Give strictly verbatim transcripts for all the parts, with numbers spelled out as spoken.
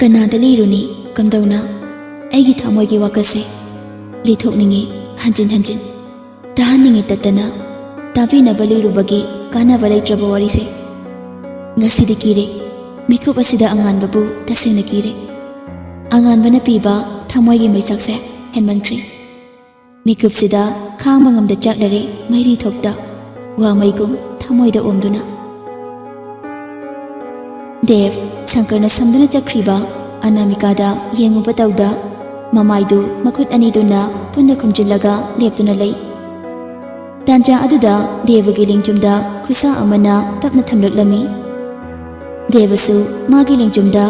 ꯀꯅꯥꯗ ꯂꯤꯔꯨꯅꯤ? ꯀꯝꯗꯧꯅ? ꯑꯩꯒꯤ ꯊꯃꯣꯏꯒꯤ ꯋꯥꯀꯠꯁꯦ ꯂꯤꯊꯣꯛꯅꯤꯡꯉꯤ ꯍꯟꯖꯤꯟ ꯍꯟꯖꯤꯟ꯫ ꯇꯥꯍꯟꯅꯤꯡꯉꯤ ꯇꯠꯇꯅ꯫ ꯇꯥꯕꯤꯅꯕ ꯂꯤꯔꯨꯕꯒꯤ ꯀꯥꯟꯅꯕ ꯂꯩꯇ꯭ꯔꯕ ꯋꯥꯔꯤꯁꯦ꯫ ꯉꯁꯤꯗꯤ ꯀꯤꯔꯦ꯫ ꯃꯤꯀꯨꯞ ꯑꯁꯤꯗ ꯑꯉꯥꯟꯕꯕꯨ ꯇꯁꯦꯡꯅ ꯀꯤꯔꯦ꯫ ꯑꯉꯥꯟꯕꯅ ꯄꯤꯕ ꯊꯃꯣꯏꯒꯤ ꯃꯩꯁꯥꯛꯁꯦ ꯍꯦꯟꯃꯟꯈ꯭ꯔꯦ꯫ ꯃꯤꯀꯨꯞꯁꯤꯗ ꯈꯥꯡꯕ ꯉꯝꯗ ꯆꯥꯛꯅꯔꯦ ꯃꯩꯔꯤ ꯊꯣꯛꯇ, ꯋꯥꯃꯩꯒꯨꯝ ꯊꯃꯣꯏꯗ ꯑꯣꯝꯗꯨꯅ꯫ ꯗꯦꯕ, ꯁꯪꯀꯔꯅ ꯁꯝꯗꯨꯅ ꯆꯠꯈ꯭ꯔꯤꯕ ꯑꯅꯥꯃꯤꯀꯥꯗ ꯌꯦꯡꯉꯨꯕ ꯇꯧꯗ, ꯃꯃꯥꯏꯗꯨ ꯃꯈꯨꯠ ꯑꯅꯤꯗꯨꯅ ꯄꯨꯟꯅ ꯈꯨꯝꯖꯤꯜꯂꯒ ꯂꯦꯞꯇꯨꯅ ꯂꯩ꯫ ꯇꯥꯟꯖꯥ ꯑꯗꯨꯗ ꯗꯦꯕꯒꯤ ꯂꯦꯡꯖꯨꯝꯗ ꯈꯨꯠꯁꯥ ꯑꯃꯅ ꯇꯞꯅ ꯊꯝꯂꯛꯂꯝꯃꯤ꯫ ꯗꯦꯕꯁꯨ ꯃꯥꯒꯤ ꯂꯦꯡꯖꯨꯝꯗ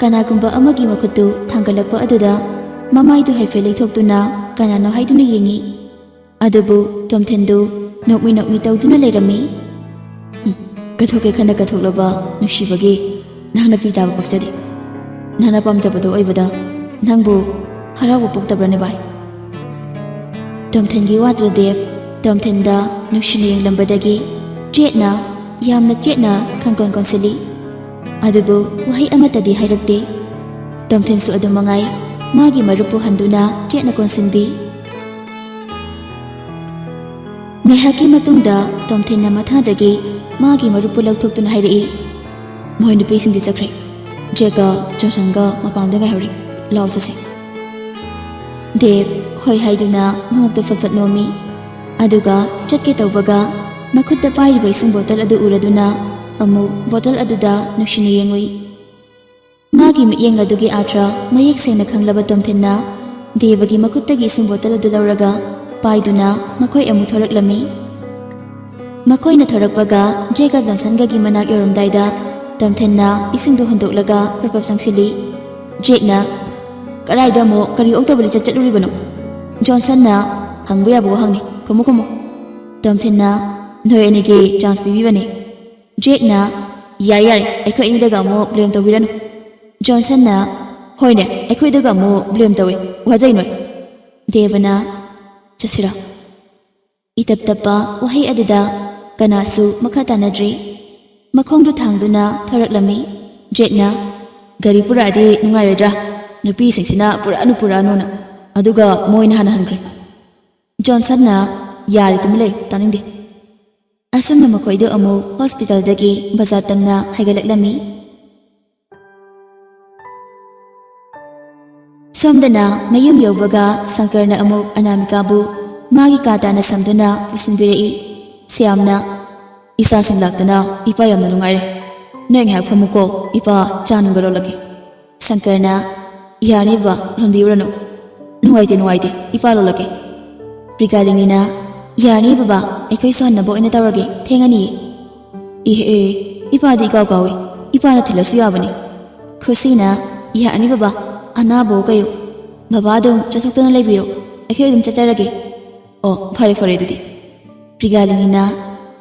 ꯀꯅꯥꯒꯨꯝꯕ ꯑꯃꯒꯤ ꯃꯈꯨꯠꯇꯨ ꯊꯥꯡꯒꯠꯂꯛꯄ ꯑꯗꯨꯗ ꯃꯃꯥꯏꯗꯨ ꯍꯥꯏꯐꯦꯠ ꯂꯩꯊꯣꯛꯇꯨꯅ ꯀꯅꯥꯅꯣ ꯍꯥꯏꯗꯨꯅ ꯌꯦꯡꯉꯤ꯫ ꯑꯗꯨꯕꯨ ꯇꯣꯝꯊꯤꯟꯗꯨ ꯅꯣꯛꯃꯤ ꯅꯣꯛꯃꯤ ꯇꯧꯗꯨꯅ ꯂꯩꯔꯝꯃꯤ꯫ "ꯍꯨꯝ, ꯀꯠꯊꯣꯛꯀꯦ ꯈꯟꯅ ꯀꯠꯊꯣꯛꯂꯕ ꯅꯨꯡꯁꯤꯕꯒꯤ ꯅꯪꯅ ꯄꯤ ꯇꯥꯕ ꯄꯛꯆꯗꯦ꯫ ꯅꯪꯅ ꯄꯥꯝꯖꯕꯗꯣ ꯑꯣꯏꯕꯗ ꯅꯪꯕꯨ ꯍꯔꯥꯎꯕ ꯄꯣꯛꯇꯕ꯭ꯔꯅꯦ ꯚꯥꯏ?" ꯇꯣꯝꯊꯤꯟꯒꯤ ꯋꯥꯗꯨ ꯗꯦꯕ ꯇꯣꯝꯊꯤꯟꯗ ꯅꯨꯡꯁꯤꯅ ꯌꯦꯡꯂꯝꯕꯗꯒꯤ ꯆꯦꯠꯅ, ꯌꯥꯝꯅ ꯆꯦꯠꯅ ꯈꯪꯀꯣꯟ ꯀꯣꯟꯁꯤꯜꯂꯤ꯫ ꯑꯗꯨꯕꯨ ꯋꯥꯍꯩ ꯑꯃꯠꯇꯗꯤ ꯍꯥꯏꯔꯛꯇꯦ꯫ ꯇꯣꯝꯊꯤꯟꯁꯨ ꯑꯗꯨꯝ ꯃꯉꯥꯏ, ꯃꯥꯒꯤ ꯃꯔꯨꯞꯄꯨ ꯍꯟꯗꯨꯅ ꯆꯦꯠꯅ ꯀꯣꯟꯁꯤꯟꯕꯤ꯫ ꯉꯥꯏꯍꯥꯛꯀꯤ ꯃꯇꯨꯡꯗ ꯇꯣꯝꯊꯤꯟꯅ ꯃꯊꯥꯗꯒꯤ ꯃꯥꯒꯤ ꯃꯔꯨꯞꯄꯨ ꯂꯧꯊꯣꯛꯇꯨꯅ ꯍꯥꯏꯔꯛꯏ, "ꯃꯈꯣꯏ ꯅꯨꯄꯤꯁꯤꯡꯗꯤ ꯆꯠꯈ꯭ꯔꯦ꯫ ꯖꯦꯛꯀ ꯖꯣꯟꯁꯟꯒ ꯃꯄꯥꯟꯗ ꯉꯥꯏꯍꯧꯔꯤ꯫ ꯂꯥꯛꯑꯣ ꯆꯠꯁꯦ꯫" ꯗꯦꯕ ꯍꯣꯏ ꯍꯥꯏꯗꯨꯅ ꯃꯍꯥꯛꯇꯨ ꯐꯠ ꯐꯠ ꯅꯣꯝꯃꯤ꯫ ꯑꯗꯨꯒ ꯆꯠꯀꯦ ꯇꯧꯕꯒ ꯃꯈꯨꯠꯇ ꯄꯥꯏꯔꯤꯕ ꯏꯁꯤꯡ ꯕꯣꯇꯜ ꯑꯗꯨ ꯎꯔꯗꯨꯅ ꯑꯃꯨꯛ ꯕꯣꯇꯜ ꯑꯗꯨꯗ ꯅꯨꯡꯁꯤꯅ ꯌꯦꯡꯉꯨꯏ꯫ ꯃꯥꯒꯤ ꯃꯤꯠꯌꯦꯡ ꯑꯗꯨꯒꯤ ꯑꯥꯔꯊ ꯃꯌꯦꯛ ꯁꯦꯡꯅ ꯈꯪꯂꯕ ꯇꯣꯝꯊꯤꯟꯅ ꯗꯦꯕꯒꯤ ꯃꯈꯨꯠꯇꯒꯤ ꯏꯁꯤꯡ ꯕꯣꯇꯜ ꯑꯗꯨ ꯂꯧꯔꯒ ꯄꯥꯏꯗꯨꯅ ꯃꯈꯣꯏ ꯑꯃꯨꯛ ꯊꯣꯔꯛꯂꯝꯃꯤ꯫ ꯃꯈꯣꯏꯅ ꯊꯣꯔꯛꯄꯒ ꯖꯦꯛꯀ ꯖꯣꯟꯁꯟꯒꯒꯤ ꯃꯅꯥꯛ ꯌꯧꯔꯝꯗꯥꯏꯗ ꯇꯣꯝꯊꯤꯟꯅ ꯏꯁꯤꯡꯗꯨ ꯍꯨꯟꯗꯣꯛꯂꯒ ꯄ꯭ꯔꯞ ꯄ꯭ꯔꯞ ꯆꯪꯁꯤꯜꯂꯤ꯫ ꯖꯦꯛꯅ, "ꯀꯗꯥꯏꯗ ꯑꯃꯨꯛ ꯀꯔꯤ ꯑꯣꯛꯇꯕ ꯂꯤꯆꯠ ꯆꯠꯂꯨꯔꯤꯕꯅꯣ?" ꯖꯣꯟꯁꯟꯅ, "ꯍꯪꯕ ꯌꯥꯕ ꯋꯥꯍꯪꯅꯤ, ꯈꯨꯝꯃꯨ ꯈꯨꯝꯃꯨ꯫" ꯇꯣꯝꯊꯤꯟꯅ, "ꯅꯣꯏ ꯑꯅꯤꯒꯤ ꯆꯥꯟꯁ ꯄꯤꯕꯤꯕꯅꯤ꯫" ꯖꯦꯛꯅ, "ꯌꯥꯔꯦ ꯌꯥꯔꯦ, ꯑꯩꯈꯣꯏ ꯑꯅꯤꯗꯒ ꯑꯃꯨꯛ ꯕ꯭ꯂꯦꯝ ꯇꯧꯕꯤꯔꯅꯨ꯫" ꯖꯣꯟꯁꯟꯅ, "ꯍꯣꯏꯅꯦ, ꯑꯩꯈꯣꯏꯗꯒ ꯑꯃꯨꯛ ꯕ꯭ꯂꯦꯝ ꯇꯧꯋꯦ, ꯋꯥꯖꯩ ꯅꯣꯏ꯫" ꯗꯦꯕꯅ, "ꯆꯠꯁꯤꯔꯥ?" ꯏꯇꯞ ꯇꯞꯄ ꯋꯥꯍꯩ ꯑꯗꯨꯗ ꯀꯅꯥꯁꯨ ꯃꯈꯥ ꯇꯥꯅꯗ꯭ꯔꯤ꯫ ꯃꯈꯣꯡꯗꯨ ꯊꯥꯡꯗꯨꯅ ꯊꯣꯔꯛꯂꯝꯃꯤ꯫ ꯖꯦꯛꯅ, "ꯒꯥꯔꯤ ꯄꯨꯔꯛꯑꯗꯤ ꯅꯨꯡꯉꯥꯏꯔꯣꯏꯗ꯭ꯔꯥ? ꯅꯨꯄꯤꯁꯤꯡꯁꯤꯅ ꯄꯨꯔꯛꯑꯅꯨ, ꯄꯨꯔꯛꯑꯅꯨꯅ꯫ ꯑꯗꯨꯒ ꯃꯣꯏꯅ ꯍꯥꯟꯅ ꯍꯟꯈ꯭ꯔꯦ꯫" ꯖꯣꯟꯁꯟꯅ, "ꯌꯥꯔꯦ, ꯇꯨꯃꯤꯟ ꯂꯩ, ꯇꯥꯅꯤꯡꯗꯦ꯫" ꯑꯁꯨꯝꯅ ꯃꯈꯣꯏꯗꯨ ꯑꯃꯨꯛ ꯍꯣꯁꯄꯤꯇꯥꯜꯗꯒꯤ ꯕꯖꯥꯔ ꯇꯝꯅ ꯍꯥꯏꯒꯠꯂꯛꯂꯝꯃꯤ꯫ ꯁꯣꯝꯗꯅ ꯃꯌꯨꯝ ꯌꯧꯕꯒ ꯁꯪꯀꯔꯅ ꯑꯃꯨꯛ ꯑꯅꯥꯃꯤꯀꯥꯕꯨ ꯃꯥꯒꯤ ꯀꯥ ꯇꯥꯅ ꯁꯝꯗꯨꯅ ꯄꯨꯁꯤꯟꯕꯤꯔꯛꯏ꯫ ꯁ꯭ꯌꯥꯝꯅ, "ꯏꯆꯥꯁꯤꯡ ꯂꯥꯛꯇꯅ ꯏꯄꯥ ꯌꯥꯝꯅ ꯅꯨꯡꯉꯥꯏꯔꯦ꯫ ꯅꯣꯏ ꯉꯥꯏꯍꯥꯛ ꯐꯝꯃꯨꯀꯣ, ꯏꯄꯥ ꯆꯥ ꯅꯨꯡꯒ ꯂꯣꯜꯂꯛꯀꯦ꯫" ꯁꯪꯀꯔꯅ, "ꯌꯥꯔꯅꯤ ꯕꯕꯥ, ꯂꯣꯟꯕꯤꯔꯨꯔꯅꯨ꯫ ꯅꯨꯡꯉꯥꯏꯇꯦ, ꯅꯨꯡꯉꯥꯏꯇꯦ, ꯏꯄꯥ ꯂꯣꯜꯂꯛꯀꯦ꯫" ꯄ꯭ꯔꯤꯒꯥꯂꯤꯅꯤꯅ, "ꯌꯥꯔꯅꯤ ꯕꯕꯥ, ꯑꯩꯈꯣꯏ ꯁꯨꯍꯟꯅꯕ ꯑꯣꯏꯅ ꯇꯧꯔꯒꯦ, ꯊꯦꯡꯉꯅꯤꯌꯦ꯫" "ꯏꯍꯦ, ꯏꯄꯥꯗꯤ ꯏꯀꯥꯎ ꯀꯥꯎꯏ, ꯏꯄꯥꯅ ꯊꯤꯜꯂꯁꯨ ꯌꯥꯕꯅꯤ꯫" ꯈꯨꯁꯤꯅ, "ꯌꯥꯔꯅꯤ ꯕꯕꯥ, ꯑꯅꯥꯕꯣ ꯀꯩꯌꯣ꯫ ꯕꯕꯥ ꯑꯗꯨꯝ ꯆꯠꯊꯣꯛꯇꯅ ꯂꯩꯕꯤꯔꯣ, ꯑꯩꯈꯣꯏ ꯑꯗꯨꯝ ꯆꯠꯆꯔꯒꯦ꯫" "ꯑꯣ, ꯐꯔꯦ, ꯐꯔꯦ ꯑꯗꯨꯗꯤ꯫" ꯄ꯭ꯔꯤꯒꯥꯂꯤꯅꯤꯅ,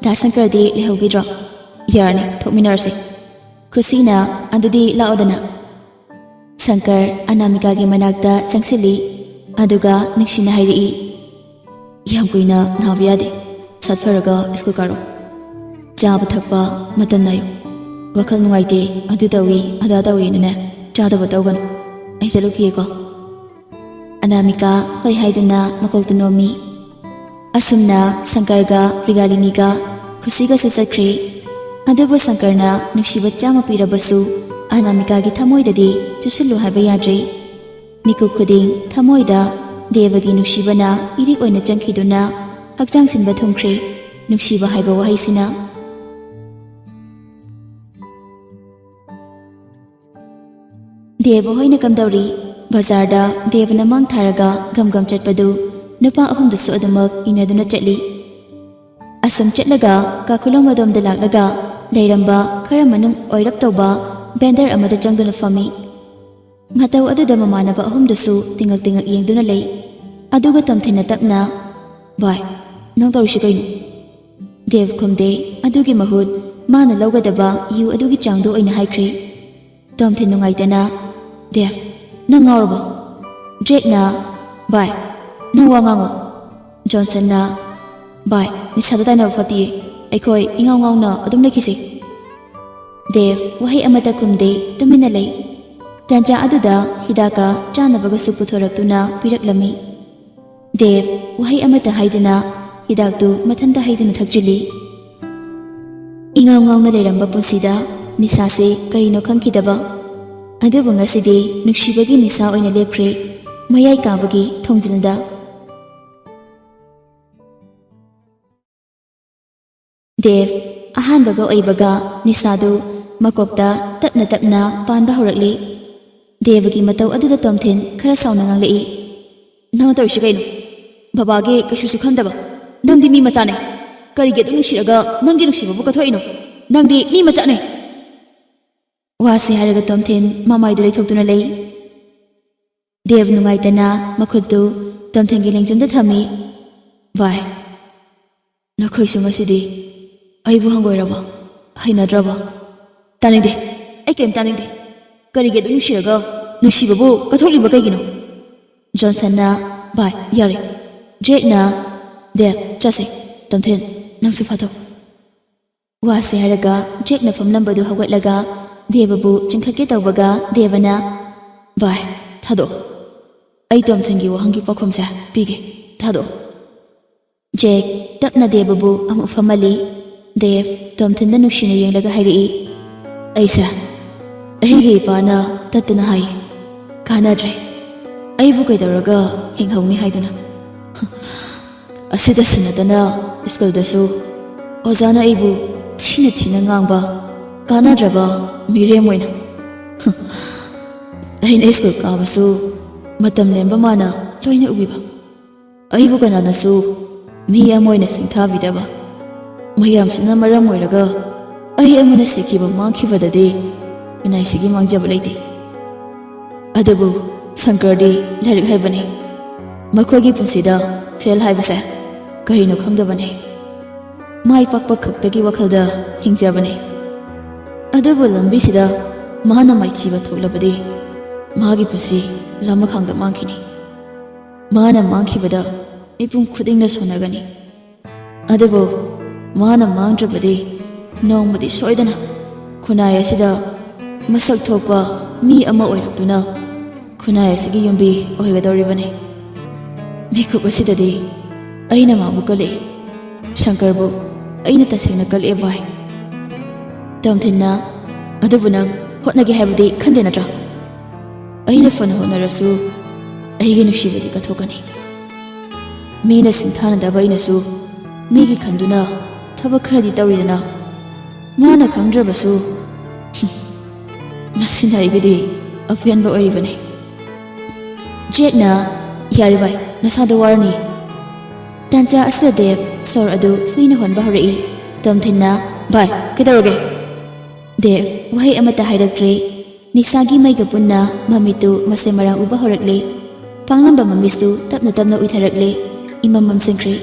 "ꯗꯥ ꯁꯪꯀꯔꯗꯤ ꯂꯩꯍꯧꯈꯤꯗ꯭ꯔꯣ?" "ꯌꯥꯔꯅꯤ, ꯊꯣꯛꯃꯤꯟꯅꯔꯁꯦ꯫" ꯈꯨꯁꯤꯅ, "ꯑꯗꯨꯗꯤ ꯂꯥꯛꯑꯣꯗꯅ꯫" ꯁꯪꯀꯔ ꯑꯅꯥꯃꯤꯀꯥꯒꯤ ꯃꯅꯥꯛꯇ ꯆꯪꯁꯤꯜꯂꯤ, ꯑꯗꯨꯒ ꯅꯨꯡꯁꯤꯅ ꯍꯥꯏꯔꯛꯏ, "ꯌꯥꯝ ꯀꯨꯏꯅ ꯅꯥꯕ ꯌꯥꯗꯦ꯫ ꯁꯠ ꯐꯔꯒ ꯁ꯭ꯀꯨꯜ ꯀꯥꯔꯣ꯫ ꯆꯥꯕ ꯊꯛꯄ ꯃꯇꯝ ꯅꯥꯏꯌꯨ꯫ ꯋꯥꯈꯜ ꯅꯨꯡꯉꯥꯏꯇꯦ, ꯑꯗꯨ ꯇꯧꯏ, ꯑꯗꯥ ꯇꯧꯏꯅꯅꯦ ꯆꯥꯗꯕ ꯇꯧꯒꯅꯨ꯫ ꯑꯩ ꯆꯠꯂꯨꯈꯤꯒꯦꯀꯣ꯫" ꯑꯅꯥꯃꯤꯀꯥ ꯍꯣꯏ ꯍꯥꯏꯗꯨꯅ ꯃꯀꯣꯛꯇ ꯅꯣꯝꯃꯤ꯫ ꯑꯁꯨꯝꯅ ꯁꯪꯀꯔꯒ ꯄ꯭ꯔꯤꯒꯥꯂꯤꯅꯤꯒ ꯈꯨꯁꯤꯒꯁꯨ ꯆꯠꯈ꯭ꯔꯦ꯫ ꯑꯗꯨꯕꯨ ꯁꯪꯀꯔꯅ ꯅꯨꯡꯁꯤꯕ ꯆꯥꯝꯃ ꯄꯤꯔꯕꯁꯨ ꯑꯅꯥꯃꯤꯀꯥꯒꯤ ꯊꯃꯣꯏꯗꯗꯤ ꯆꯨꯁꯤꯜꯂꯨ ꯍꯥꯏꯕ ꯌꯥꯗ꯭ꯔꯦ꯫ ꯃꯤꯀꯨꯞ ꯈꯨꯗꯤꯡ ꯊꯃꯣꯏꯗ ꯗꯦꯕꯒꯤ ꯅꯨꯡꯁꯤꯕꯅ ꯏꯔꯤꯛ ꯑꯣꯏꯅ ꯆꯪꯈꯤꯗꯨꯅ ꯍꯛꯆꯥꯡ ꯁꯤꯟꯕ ꯊꯨꯡꯈ꯭ꯔꯦ꯫ ꯅꯨꯡꯁꯤꯕ ꯍꯥꯏꯕ ꯋꯥꯍꯩꯁꯤꯅ꯫ ꯗꯦꯕ ꯍꯣꯏꯅ ꯀꯝꯗꯧꯔꯤ? ꯕꯖꯥꯔꯗ ꯗꯦꯕꯅ ꯃꯥꯡ ꯊꯥꯔꯒ ꯒꯝ ꯒꯝ ꯆꯠꯄꯗꯨ ꯅꯨꯄꯥ ꯑꯍꯨꯝꯗꯨꯁꯨ ꯑꯗꯨꯃꯛ ꯏꯟꯅꯗꯨꯅ ꯆꯠꯂꯤ꯫ ꯑꯁꯨꯝ ꯆꯠꯂꯒ ꯀꯥꯈꯨꯂꯣꯡ ꯑꯗꯣꯝꯗ ꯂꯥꯛꯂꯒ ꯂꯩꯔꯝꯕ ꯈꯔ ꯃꯅꯨꯡ ꯑꯣꯏꯔꯞ ꯇꯧꯕ ꯚꯦꯟꯗꯔ ꯑꯃꯗ ꯆꯪꯗꯨꯅ ꯐꯝꯃꯤ꯫ ꯃꯇꯧ ꯑꯗꯨꯗ ꯃꯃꯥꯟꯅꯕ ꯑꯍꯨꯝꯗꯨꯁꯨ ꯇꯤꯉꯛ ꯇꯤꯉꯛ ꯌꯦꯡꯗꯨꯅ ꯂꯩ꯫ ꯑꯗꯨꯒ ꯇꯣꯝꯊꯤꯟꯅ ꯇꯞꯅ, "ꯚꯥꯏ, ꯅꯪ ꯇꯧꯔꯤꯁꯤ ꯀꯩꯅꯣ?" ꯗꯦꯕ ꯈꯨꯝꯗꯦ꯫ ꯑꯗꯨꯒꯤ ꯃꯍꯨꯠ ꯃꯥꯅ ꯂꯧꯒꯗꯕ ꯌꯨ ꯑꯗꯨꯒꯤ ꯆꯥꯡꯗꯨ ꯑꯣꯏꯅ ꯍꯥꯏꯈ꯭ꯔꯦ꯫ ꯇꯣꯝꯊꯤꯟ ꯅꯨꯡꯉꯥꯏꯇꯅ, "ꯗꯦꯕ, ꯅꯪ ꯉꯥꯎꯔꯕꯣ?" ꯖꯦꯛꯅ, "ꯚꯥꯏ, ꯅꯪ ꯋꯥ ꯉꯥꯡꯉꯣ꯫" ꯖꯣꯟꯁꯟꯅ, "ꯚꯥꯏ, ꯅꯤꯁꯥꯗ ꯇꯥꯏꯅꯕ ꯐꯠꯇꯤꯌꯦ꯫ ꯑꯩꯈꯣꯏ ꯏꯉꯥꯎ ꯉꯥꯎꯅ ꯑꯗꯨꯝ ꯂꯩꯈꯤꯁꯦ꯫" ꯗꯦꯕ ꯋꯥꯍꯩ ꯑꯃꯠꯇ ꯈꯨꯝꯗꯦ, ꯇꯨꯃꯤꯟꯅ ꯂꯩ꯫ ꯇꯥꯟꯖꯥ ꯑꯗꯨꯗ ꯍꯤꯗꯥꯛꯀ ꯆꯥꯅꯕꯒꯁꯨ ꯄꯨꯊꯣꯔꯛꯇꯨꯅ ꯄꯤꯔꯛꯂꯝꯃꯤ꯫ ꯗꯦꯕ ꯋꯥꯍꯩ ꯑꯃꯠꯇ ꯍꯥꯏꯗꯅ ꯍꯤꯗꯥꯛꯇꯨ ꯃꯊꯟꯇ ꯍꯩꯗꯨꯅ ꯊꯛꯆꯤꯜꯂꯤ꯫ ꯏꯉꯥꯎ ꯉꯥꯎꯅ ꯂꯩꯔꯝꯕ ꯄꯨꯟꯁꯤꯗ ꯅꯤꯁꯥꯁꯦ ꯀꯔꯤꯅꯣ ꯈꯪꯈꯤꯗꯕ꯫ ꯑꯗꯨꯕꯨ ꯉꯁꯤꯗꯤ ꯅꯨꯡꯁꯤꯕꯒꯤ ꯅꯤꯁꯥ ꯑꯣꯏꯅ ꯂꯦꯞꯈ꯭ꯔꯦ, ꯃꯌꯥꯏ ꯀꯥꯕꯒꯤ ꯊꯣꯡꯖꯤꯜꯗ꯫ ꯗꯦꯕ ꯑꯍꯥꯟꯕꯒ ꯑꯣꯏꯕꯒ ꯅꯤꯁꯥꯗꯨ ꯃꯀꯣꯛꯇ ꯇꯞꯅ ꯇꯞꯅ ꯄꯥꯟꯕ ꯍꯧꯔꯛꯂꯤ꯫ ꯗꯦꯕꯒꯤ ꯃꯇꯧ ꯑꯗꯨꯗ ꯇꯣꯝꯊꯤꯟ ꯈꯔ ꯁꯥꯎꯅ ꯉꯥꯡꯂꯛꯏ꯫ "ꯅꯪꯅ ꯇꯧꯔꯤꯁꯤ ꯀꯩꯅꯣ? ꯕꯕꯥꯒꯤ ꯀꯩꯁꯨꯁꯨ ꯈꯟꯗꯕ꯫ ꯅꯪꯗꯤ ꯃꯤ ꯃꯆꯥꯅꯦ꯫ ꯀꯔꯤꯒꯤ ꯑꯗꯨ ꯅꯨꯡꯁꯤꯔꯒ ꯅꯪꯒꯤ ꯅꯨꯡꯁꯤꯕꯕꯨ ꯀꯠꯊꯣꯛꯏꯅꯣ? ꯅꯪꯗꯤ ꯃꯤ ꯃꯆꯥꯅꯦ!" ꯋꯥꯁꯤ ꯍꯥꯏꯔꯒ ꯇꯣꯝꯊꯤꯟ ꯃꯃꯥꯏꯗꯨ ꯂꯩꯊꯣꯛꯇꯨꯅ ꯂꯩ꯫ ꯗꯦꯕ ꯅꯨꯡꯉꯥꯏꯇꯅ ꯃꯈꯨꯠꯇꯨ ꯇꯣꯝꯊꯤꯟꯒꯤ ꯂꯦꯡꯖꯨꯝꯗ ꯊꯝꯃꯤ꯫ "ꯚꯥꯏ, ꯅꯈꯣꯏꯁꯨ ꯉꯁꯤꯗꯤ ꯑꯩꯕꯨ ꯍꯪꯒꯣꯏꯔꯕ? ꯍꯩꯅꯗ꯭ꯔꯕ? ꯇꯥꯅꯤꯡꯗꯦ꯫ ꯑꯩ ꯀꯩꯝ ꯇꯥꯅꯤꯡꯗꯦ꯫ ꯀꯔꯤꯒꯤ ꯑꯗꯨꯝ ꯅꯨꯡꯁꯤꯔꯒ ꯅꯨꯡꯁꯤꯕꯕꯨ ꯀꯠꯊꯣꯛꯂꯤꯕ ꯀꯩꯒꯤꯅꯣ?" ꯖꯣꯟꯁꯟꯅ, "ꯚꯥꯏ, ꯌꯥꯔꯦ꯫" ꯖꯦꯛꯅ, "ꯗꯦꯕ, ꯆꯠꯁꯦ꯫ ꯇꯣꯝꯊꯤꯟ, ꯅꯪꯁꯨ ꯐꯥꯊꯧ꯫" ꯋꯥꯁꯤ ꯍꯥꯏꯔꯒ ꯖꯦꯛꯅ ꯐꯝꯂꯝꯕꯗꯨ ꯍꯧꯒꯠꯂꯒ ꯗꯦꯕꯕꯨ ꯆꯤꯡꯈꯠꯀꯦ ꯇꯧꯕꯒ ꯗꯦꯕꯅ, "ꯚꯥꯏ, ꯊꯥꯗꯣꯛꯑꯣ꯫ ꯑꯩ ꯇꯣꯝꯊꯤꯟꯒꯤ ꯋꯥꯍꯪꯒꯤ ꯄꯥꯎꯈꯨꯝꯁꯦ ꯄꯤꯒꯦ꯫ ꯊꯥꯗꯣꯛꯑꯣ꯫" ꯖꯦꯛ ꯇꯞꯅ ꯗꯦꯕꯕꯨ ꯑꯃꯨꯛ ꯐꯝꯍꯜꯂꯤ꯫ ꯗꯦꯕ ꯇꯣꯝꯊꯤꯟꯗ ꯅꯨꯡꯁꯤꯅ ꯌꯦꯡꯂꯒ ꯍꯥꯏꯔꯛꯏ, "ꯑꯩꯁꯦ ꯑꯩꯒꯤ ꯏꯄꯥꯅ ꯇꯠꯇꯅ ꯍꯥꯏ, ꯀꯥꯟꯅꯗ꯭ꯔꯦ꯫ ꯑꯩꯕꯨ ꯀꯩꯗꯧꯔꯒ ꯍꯤꯡꯍꯧꯅꯤ ꯍꯥꯏꯗꯨꯅ? ꯑꯁꯤꯗꯁꯨ ꯅꯠꯇꯅ ꯁ꯭ꯀꯨꯜꯗꯁꯨ ꯑꯣꯖꯥꯅ ꯑꯩꯕꯨ ꯊꯤꯅ ꯊꯤꯅ ꯉꯥꯡꯕ, ꯀꯥꯟꯅꯗ꯭ꯔꯕ ꯃꯤꯔꯦꯝ ꯑꯣꯏꯅ꯫ ꯑꯩꯅ ꯁ꯭ꯀꯨꯜ ꯀꯥꯕꯁꯨ ꯃꯇꯝ ꯂꯦꯟꯕ ꯃꯥꯅ ꯂꯣꯏꯅ ꯎꯕꯤꯕ꯫ ꯑꯩꯕꯨ ꯀꯅꯥꯅꯁꯨ ꯃꯤ ꯑꯃ ꯑꯣꯏꯅ ꯁꯤꯡꯊꯥꯕꯤꯗꯕ꯫ ꯃꯌꯥꯝꯁꯤꯅ ꯃꯔꯝ ꯑꯣꯏꯔꯒ ꯑꯩ ꯑꯃꯅ ꯁꯤꯈꯤꯕ ꯃꯥꯡꯈꯤꯕꯗꯗꯤ ꯈꯨꯟꯅꯥꯏꯁꯤꯒꯤ ꯃꯥꯡꯖꯕ ꯂꯩꯇꯦ꯫ ꯑꯗꯨꯕꯨ ꯁꯪꯀꯔꯗꯤ ꯂꯥꯏꯔꯤꯛ ꯍꯩꯕꯅꯤ꯫ ꯃꯈꯣꯏꯒꯤ ꯄꯨꯟꯁꯤꯗ ꯐꯦꯜ ꯍꯥꯏꯕꯁꯦ ꯀꯔꯤꯅꯣ ꯈꯪꯗꯕꯅꯤ꯫ ꯃꯥꯏ ꯄꯥꯛꯄ ꯈꯛꯇꯒꯤ ꯋꯥꯈꯜꯗ ꯍꯤꯡꯖꯕꯅꯤ꯫ ꯑꯗꯨꯕꯨ ꯂꯝꯕꯤꯁꯤꯗ ꯃꯥꯅ ꯃꯥꯏꯊꯤꯕ ꯊꯣꯛꯂꯕꯗꯤ ꯃꯥꯒꯤ ꯄꯨꯟꯁꯤ ꯂꯃꯈꯥꯡꯗ ꯃꯥꯡꯈꯤꯅꯤ꯫ ꯃꯥꯅ ꯃꯥꯡꯈꯤꯕꯗ ꯃꯤꯄꯨꯝ ꯈꯨꯗꯤꯡꯅ ꯁꯣꯟꯅꯒꯅꯤ꯫ ꯑꯗꯨꯕꯨ ꯃꯥꯅ ꯃꯥꯡꯗ꯭ꯔꯕꯗꯤ ꯅꯣꯡꯃꯗꯤ ꯁꯣꯏꯗꯅ ꯈꯨꯟꯅꯥꯏ ꯑꯁꯤꯗ ꯃꯁꯛ ꯊꯣꯛꯄ ꯃꯤ ꯑꯃ ꯑꯣꯏꯔꯛꯇꯨꯅ ꯈꯨꯟꯅꯥꯏ ꯑꯁꯤꯒꯤ ꯌꯨꯝꯕꯤ ꯑꯣꯏꯒꯗꯧꯔꯤꯕꯅꯤ꯫ ꯃꯤꯀꯨꯞ ꯑꯁꯤꯗꯗꯤ ꯑꯩꯅ ꯃꯥꯕꯨ ꯀꯜꯂꯛꯏ, ꯁꯪꯀꯔꯕꯨ ꯑꯩꯅ ꯇꯁꯦꯡꯅ ꯀꯜꯂꯛꯑꯦ ꯚꯥꯏ꯫ ꯇꯝꯊꯤꯟꯅ, ꯑꯗꯨꯕꯨ ꯅꯪ ꯍꯣꯠꯅꯒꯦ ꯍꯥꯏꯕꯗꯤ ꯈꯟꯗꯦ ꯅꯠꯇ꯭ꯔꯥ? ꯑꯩꯅ ꯐꯅ ꯍꯣꯠꯅꯔꯁꯨ ꯑꯩꯒꯤ ꯅꯨꯡꯁꯤꯕꯗꯤ ꯀꯠꯊꯣꯛꯀꯅꯤ꯫ ꯃꯤꯅ ꯁꯤꯡꯊꯥꯅꯗꯕ ꯑꯩꯅꯁꯨ ꯃꯤꯒꯤ ꯈꯟꯗꯨꯅ ꯊꯕꯛ ꯈꯔꯗꯤ ꯇꯧꯔꯤꯗꯅ, ꯃꯥꯅ ꯈꯪꯗ꯭ꯔꯕꯁꯨ꯫ ꯃꯁꯤꯅ ꯑꯩꯒꯤꯗꯤ ꯑꯄꯦꯟꯕ ꯑꯣꯏꯔꯤꯕꯅꯤ꯫ ꯖꯦꯛꯅ, "ꯌꯥꯔꯦ ꯚꯥꯏ, ꯅꯁꯥꯗꯣ ꯋꯥꯔꯅꯤ꯫" ꯇꯥꯟꯖꯥ ꯑꯁꯤꯗ ꯗꯦꯕ ꯁꯣꯔ ꯑꯗꯨ ꯐꯨꯏꯅ ꯍꯣꯟꯕ ꯍꯧꯔꯛꯏ꯫ ꯇꯝꯊꯤꯟꯅ, "ꯚꯥꯏ, ꯀꯩꯗꯧꯔꯒꯦ?" ꯗꯦꯕ ꯋꯥꯍꯩ ꯑꯃꯠꯇ ꯍꯥꯏꯔꯛꯇ꯭ꯔꯦ꯫ ꯅꯤꯁꯥꯒꯤ ꯃꯩꯒ ꯄꯨꯟꯅ ꯃꯃꯤꯠꯇꯨ ꯃꯁꯦ ꯃꯔꯥꯡ ꯎꯕ ꯍꯧꯔꯛꯂꯦ꯫ ꯄꯥꯡꯂꯝꯕ ꯃꯃꯤꯠꯁꯨ ꯇꯞꯅ ꯇꯞꯅ ꯎꯏꯊꯔꯛꯂꯦ꯫ ꯏꯃꯝ ꯃꯝꯁꯤꯟꯈ꯭ꯔꯦ꯫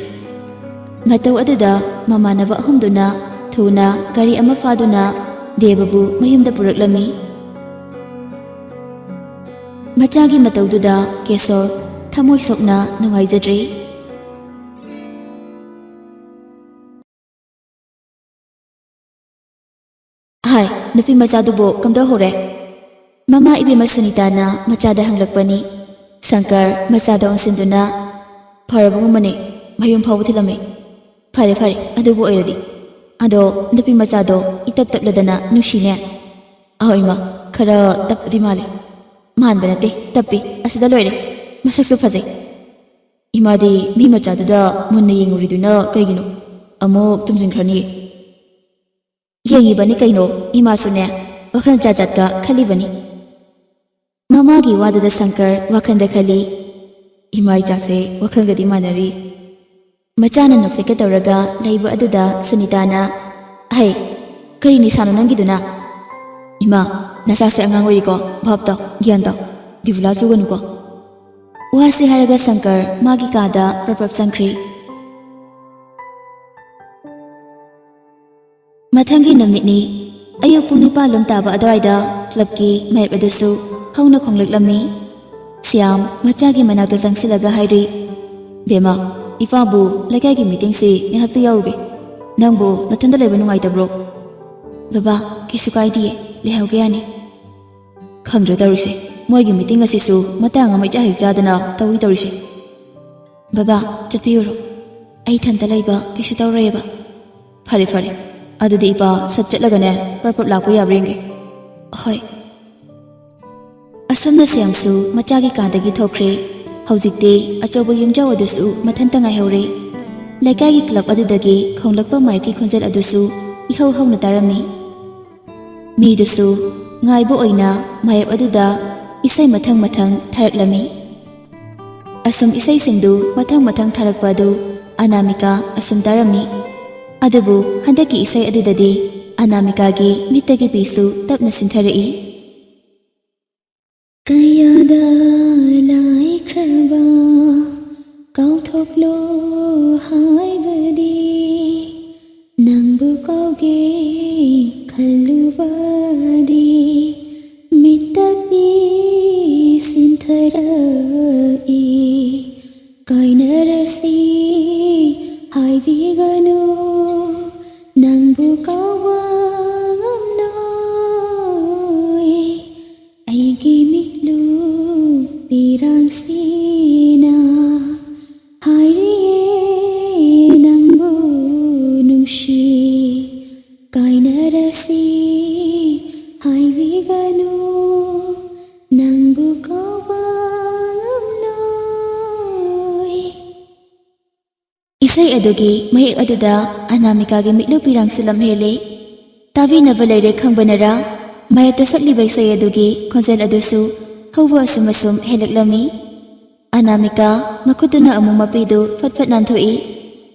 ꯃꯇꯧ ꯑꯗꯨꯗ ꯃꯃꯥꯟꯅꯕ ꯑꯍꯨꯝꯗꯨꯅ ꯊꯨꯅ ꯒꯥꯔꯤ ꯑꯃ ꯐꯥꯗꯨꯅ ꯗꯦꯕꯕꯨ ꯃꯌꯨꯝꯗ ꯄꯨꯔꯛꯂꯝꯃꯤ꯫ ꯃꯆꯥꯒꯤ ꯃꯇꯧꯗꯨꯗ ꯀꯦꯁꯣꯔ ꯊꯃꯣꯏ ꯁꯣꯛꯅ ꯅꯨꯡꯉꯥꯏꯖꯗ꯭ꯔꯦ꯫ "ꯍꯥꯏ, ꯅꯨꯄꯤ ꯃꯆꯥꯗꯨꯕꯨ ꯀꯝꯗꯧꯍꯧꯔꯦ?" ꯃꯃꯥ ꯏꯕꯦꯝꯃ ꯁꯨꯅꯤꯇꯥꯅ ꯃꯆꯥꯗ ꯍꯪꯂꯛꯄꯅꯤ꯫ ꯁꯪꯀꯔ ꯃꯆꯥꯗ ꯑꯣꯟꯁꯤꯟꯗꯨꯅ, "ꯐꯔꯕꯒꯨꯝꯕꯅꯦ, ꯃꯌꯨꯝ ꯐꯥꯎꯕ ꯊꯤꯜꯂꯝꯃꯦ꯫" "ꯐꯔꯦ, ꯐꯔꯦ, ꯑꯗꯨꯕꯨ ꯑꯣꯏꯔꯗꯤ꯫ ꯑꯗꯣ ꯅꯨꯄꯤ ꯃꯆꯥꯗꯣ ꯏꯇꯞ ꯇꯞꯂꯗꯅ ꯅꯨꯡꯁꯤꯅꯦ꯫" "ꯑꯍꯣꯏ ꯏꯃꯥ, ꯈꯔ ꯇꯞꯄꯗꯤ ꯃꯥꯜꯂꯦ꯫" "ꯃꯥꯟꯕ ꯅꯠꯇꯦ, ꯇꯞꯄꯤ꯫ ꯑꯁꯤꯗ ꯂꯣꯏꯔꯦ꯫ ꯃꯁꯛꯁꯨ ꯐꯖꯩ꯫" "ꯏꯃꯥꯗꯤ ꯃꯤ ꯃꯆꯥꯗꯨꯗ ꯃꯨꯟꯅ ꯌꯦꯡꯉꯨꯔꯤꯗꯨꯅ ꯀꯩꯒꯤꯅꯣ? ꯑꯃꯨꯛ ꯇꯨꯝꯁꯤꯟꯈ꯭ꯔꯅꯤ꯫" "ꯌꯦꯡꯉꯤꯕꯅꯤ ꯀꯩꯅꯣ, ꯏꯃꯥꯁꯨꯅꯦ, ꯋꯥꯈꯜ ꯖꯥꯠ ꯖꯥꯠꯀ ꯈꯜꯂꯤꯕꯅꯤ꯫" ꯃꯃꯥꯒꯤ ꯋꯥꯗꯨꯗ ꯁꯪꯀꯔ ꯋꯥꯈꯜꯗ ꯈꯜꯂꯤ, "ꯏꯃꯥ ꯏꯆꯥꯁꯦ ꯋꯥꯈꯜꯒꯗꯤ ꯃꯥꯟꯅꯔꯤ꯫" ꯃꯆꯥꯅ ꯅꯣꯛꯐꯦꯠꯀ ꯇꯧꯔꯒ ꯂꯩꯕ ꯑꯗꯨꯗ ꯁꯨꯅꯤꯇꯥꯅ, "ꯍꯩ, ꯀꯔꯤ ꯅꯤꯁꯥꯅꯣ ꯅꯪꯒꯤꯗꯨꯅ?" "ꯏꯃꯥ, ꯅꯆꯥꯁꯦ ꯑꯉꯥꯡ ꯑꯣꯏꯔꯤꯀꯣ, ꯚꯥꯞ ꯇꯧ, ꯒ꯭ꯌꯥꯟ ꯇꯧ, ꯕꯤꯕꯨꯂꯥ ꯆꯨꯒꯅꯨꯀꯣ꯫" ꯋꯥꯁꯤ ꯍꯥꯏꯔꯒ ꯁꯪꯀꯔ ꯃꯥꯒꯤ ꯀꯥꯗ ꯄ꯭ꯔꯞ ꯄ꯭ꯔꯞ ꯆꯪꯈ꯭ꯔꯤ꯫ ꯃꯊꯪꯒꯤ ꯅꯨꯃꯤꯠꯅꯤ꯫ ꯑꯌꯨꯛ ꯄꯨꯡ ꯅꯤꯄꯥꯜ ꯂꯣꯝ ꯇꯥꯕ ꯑꯗꯨꯋꯥꯏꯗ ꯀ꯭ꯂꯕꯀꯤ ꯃꯦꯞ ꯑꯗꯨꯁꯨ ꯍꯧꯅ ꯈꯣꯡꯂꯛꯂꯝꯃꯤ꯫ ꯁ꯭ꯌꯥꯝ ꯃꯆꯥꯒꯤ ꯃꯅꯥꯛꯇ ꯆꯪꯁꯤꯜꯂꯒ ꯍꯥꯏꯔꯤ, "ꯕꯦꯝꯃ, ꯏꯄꯥꯕꯨ ꯂꯩꯀꯥꯏꯒꯤ ꯃꯤꯇꯤꯡꯁꯤ ꯉꯥꯏꯍꯥꯛꯇ ꯌꯥꯎꯔꯨꯒꯦ꯫ ꯅꯪꯕꯨ ꯅꯊꯟꯗ ꯂꯩꯕ ꯅꯨꯡꯉꯥꯏꯇꯕ꯭ꯔꯣ?" "ꯕꯕꯥ, ꯀꯩꯁꯨ ꯀꯥꯏꯗꯤꯌꯦ, ꯂꯩꯍꯧꯒꯦ ꯌꯥꯅꯤ꯫" ꯈꯪꯗ꯭ꯔꯦ ꯇꯧꯔꯤꯁꯦ, ꯃꯣꯏꯒꯤ ꯃꯤꯇꯤꯡ ꯑꯁꯤꯁꯨ ꯃꯇꯥꯡ ꯑꯃ ꯏꯆꯥ ꯍꯦꯛ ꯆꯥꯗꯅ ꯇꯧꯏ ꯇꯧꯔꯤꯁꯦ꯫ ꯕꯕꯥ, ꯆꯠꯄꯤꯔꯨꯔꯣ, ꯑꯩ ꯏꯊꯟꯇ ꯂꯩꯕ ꯀꯩꯁꯨ ꯇꯧꯔꯣꯏꯌꯦꯕ꯫ ꯐꯔꯦ ꯐꯔꯦ, ꯑꯗꯨꯗꯤ ꯏꯄꯥ ꯁꯠ ꯆꯠꯂꯒꯅꯦ ꯄꯔꯞ ꯄꯔꯞ ꯂꯥꯛꯄ ꯌꯥꯕ꯭ꯔꯥ ꯌꯦꯡꯒꯦ꯫ ꯍꯣꯏ꯫ ꯑꯁꯨꯝꯅ ꯁꯦꯝꯁꯨ ꯃꯆꯥꯒꯤ ꯀꯥꯗꯒꯤ ꯊꯣꯛꯈ꯭ꯔꯦ꯫ ꯍꯧꯖꯤꯛꯇꯤ ꯑꯆꯧꯕ ꯌꯨꯝꯖꯥꯎ ꯑꯗꯨꯁꯨ ꯃꯊꯟꯇ ꯉꯥꯏꯍꯧꯔꯦ꯫ ꯂꯩꯀꯥꯏꯒꯤ ꯀ꯭ꯂꯕ ꯑꯗꯨꯗꯒꯤ ꯈꯣꯡꯂꯛꯄ ꯃꯥꯏꯞꯀꯤ ꯈꯣꯟꯖꯦꯜ ꯑꯗꯨꯁꯨ ꯏꯍꯧ ꯍꯧꯅ ꯇꯥꯔꯝꯃꯤ꯫ ꯃꯤꯗꯨꯁꯨ ꯉꯥꯏꯕ ꯑꯣꯏꯅ ꯃꯥꯌꯦꯞ ꯑꯗꯨꯗ ꯏꯁꯩ ꯃꯊꯪ ꯃꯊꯪ ꯊꯥꯔꯛꯂꯝꯃꯤ꯫ ꯑꯁꯨꯝ ꯏꯁꯩꯁꯤꯡꯗꯨ ꯃꯊꯪ ꯃꯊꯪ ꯊꯥꯔꯛꯄ ꯑꯗꯨ ꯑꯅꯥꯃꯤꯀꯥ ꯑꯁꯨꯝ ꯇꯥꯔꯝꯃꯤ꯫ ꯑꯗꯨꯕꯨ ꯍꯟꯗꯛꯀꯤ ꯏꯁꯩ ꯑꯗꯨꯗꯗꯤ ꯑꯅꯥꯃꯤꯀꯥꯒꯤ ꯃꯤꯠꯇꯒꯤ ꯄꯤꯁꯨ ꯇꯞꯅ ꯁꯤꯟꯊꯔꯛꯏ꯫ ꯀꯌꯥꯗ ꯂꯥꯏꯈ꯭ꯔꯕ ꯀꯥꯎꯊꯣꯛꯂꯣ ꯍꯥꯏꯕꯗꯤ, ꯅꯪꯕꯨ ꯀꯥꯎꯒꯦ ꯈꯜꯂꯨꯕꯗꯤ, ꯃꯤꯠꯇ ꯄꯤ ꯁꯤꯟꯊꯔꯛꯏ꯫ ꯀꯥꯏꯅꯔꯁꯤ ꯍꯥꯏꯕꯤꯒꯅꯨ, ꯅꯪꯕꯨ ꯀꯥꯎꯕ ꯉꯝꯂꯣꯏ꯫ ꯑꯩꯒꯤ ꯃꯤꯠꯂꯨ ꯄꯤꯔꯥꯡꯁꯤꯅ ꯍꯥꯏꯔꯤꯌꯦ ꯅꯪꯕꯨ ꯅꯨꯡꯁꯤ꯫ ꯀꯥꯏꯅꯔꯁꯤ ꯍꯥꯏꯕꯤꯒꯅꯨ, ꯅꯪꯕꯨ ꯀꯥꯎꯕ ꯉꯝꯂꯣꯏ꯫ ꯏꯁꯩ ꯑꯗꯨꯒꯤ ꯃꯌꯦꯛ ꯑꯗꯨꯗ ꯑꯅꯥꯃꯤꯀꯥꯒꯤ ꯃꯤꯠꯂꯨ ꯄꯤꯔꯥꯡꯁꯨ ꯂꯝꯍꯦꯜꯂꯦ꯫ ꯇꯥꯕꯤꯅꯕ ꯂꯩꯔꯦ ꯈꯪꯕꯅꯔꯥ, ꯃꯥꯌꯦꯞꯇ ꯁꯛꯂꯤꯕ ꯏꯁꯩ ꯑꯗꯨꯒꯤ ꯈꯣꯟꯖꯦꯜ ꯑꯗꯨꯁꯨ ꯍꯧꯕ ꯑꯁꯨꯝ ꯑꯁꯨꯝ ꯍꯦꯜꯂꯛꯂꯝꯃꯤ꯫ ꯑꯅꯥꯃꯤꯀꯥ ꯃꯈꯨꯠꯇꯨꯅ ꯑꯃꯨꯛ ꯃꯄꯤꯗꯨ ꯐꯠ ꯐꯠ ꯅꯥꯟꯊꯣꯛꯏ꯫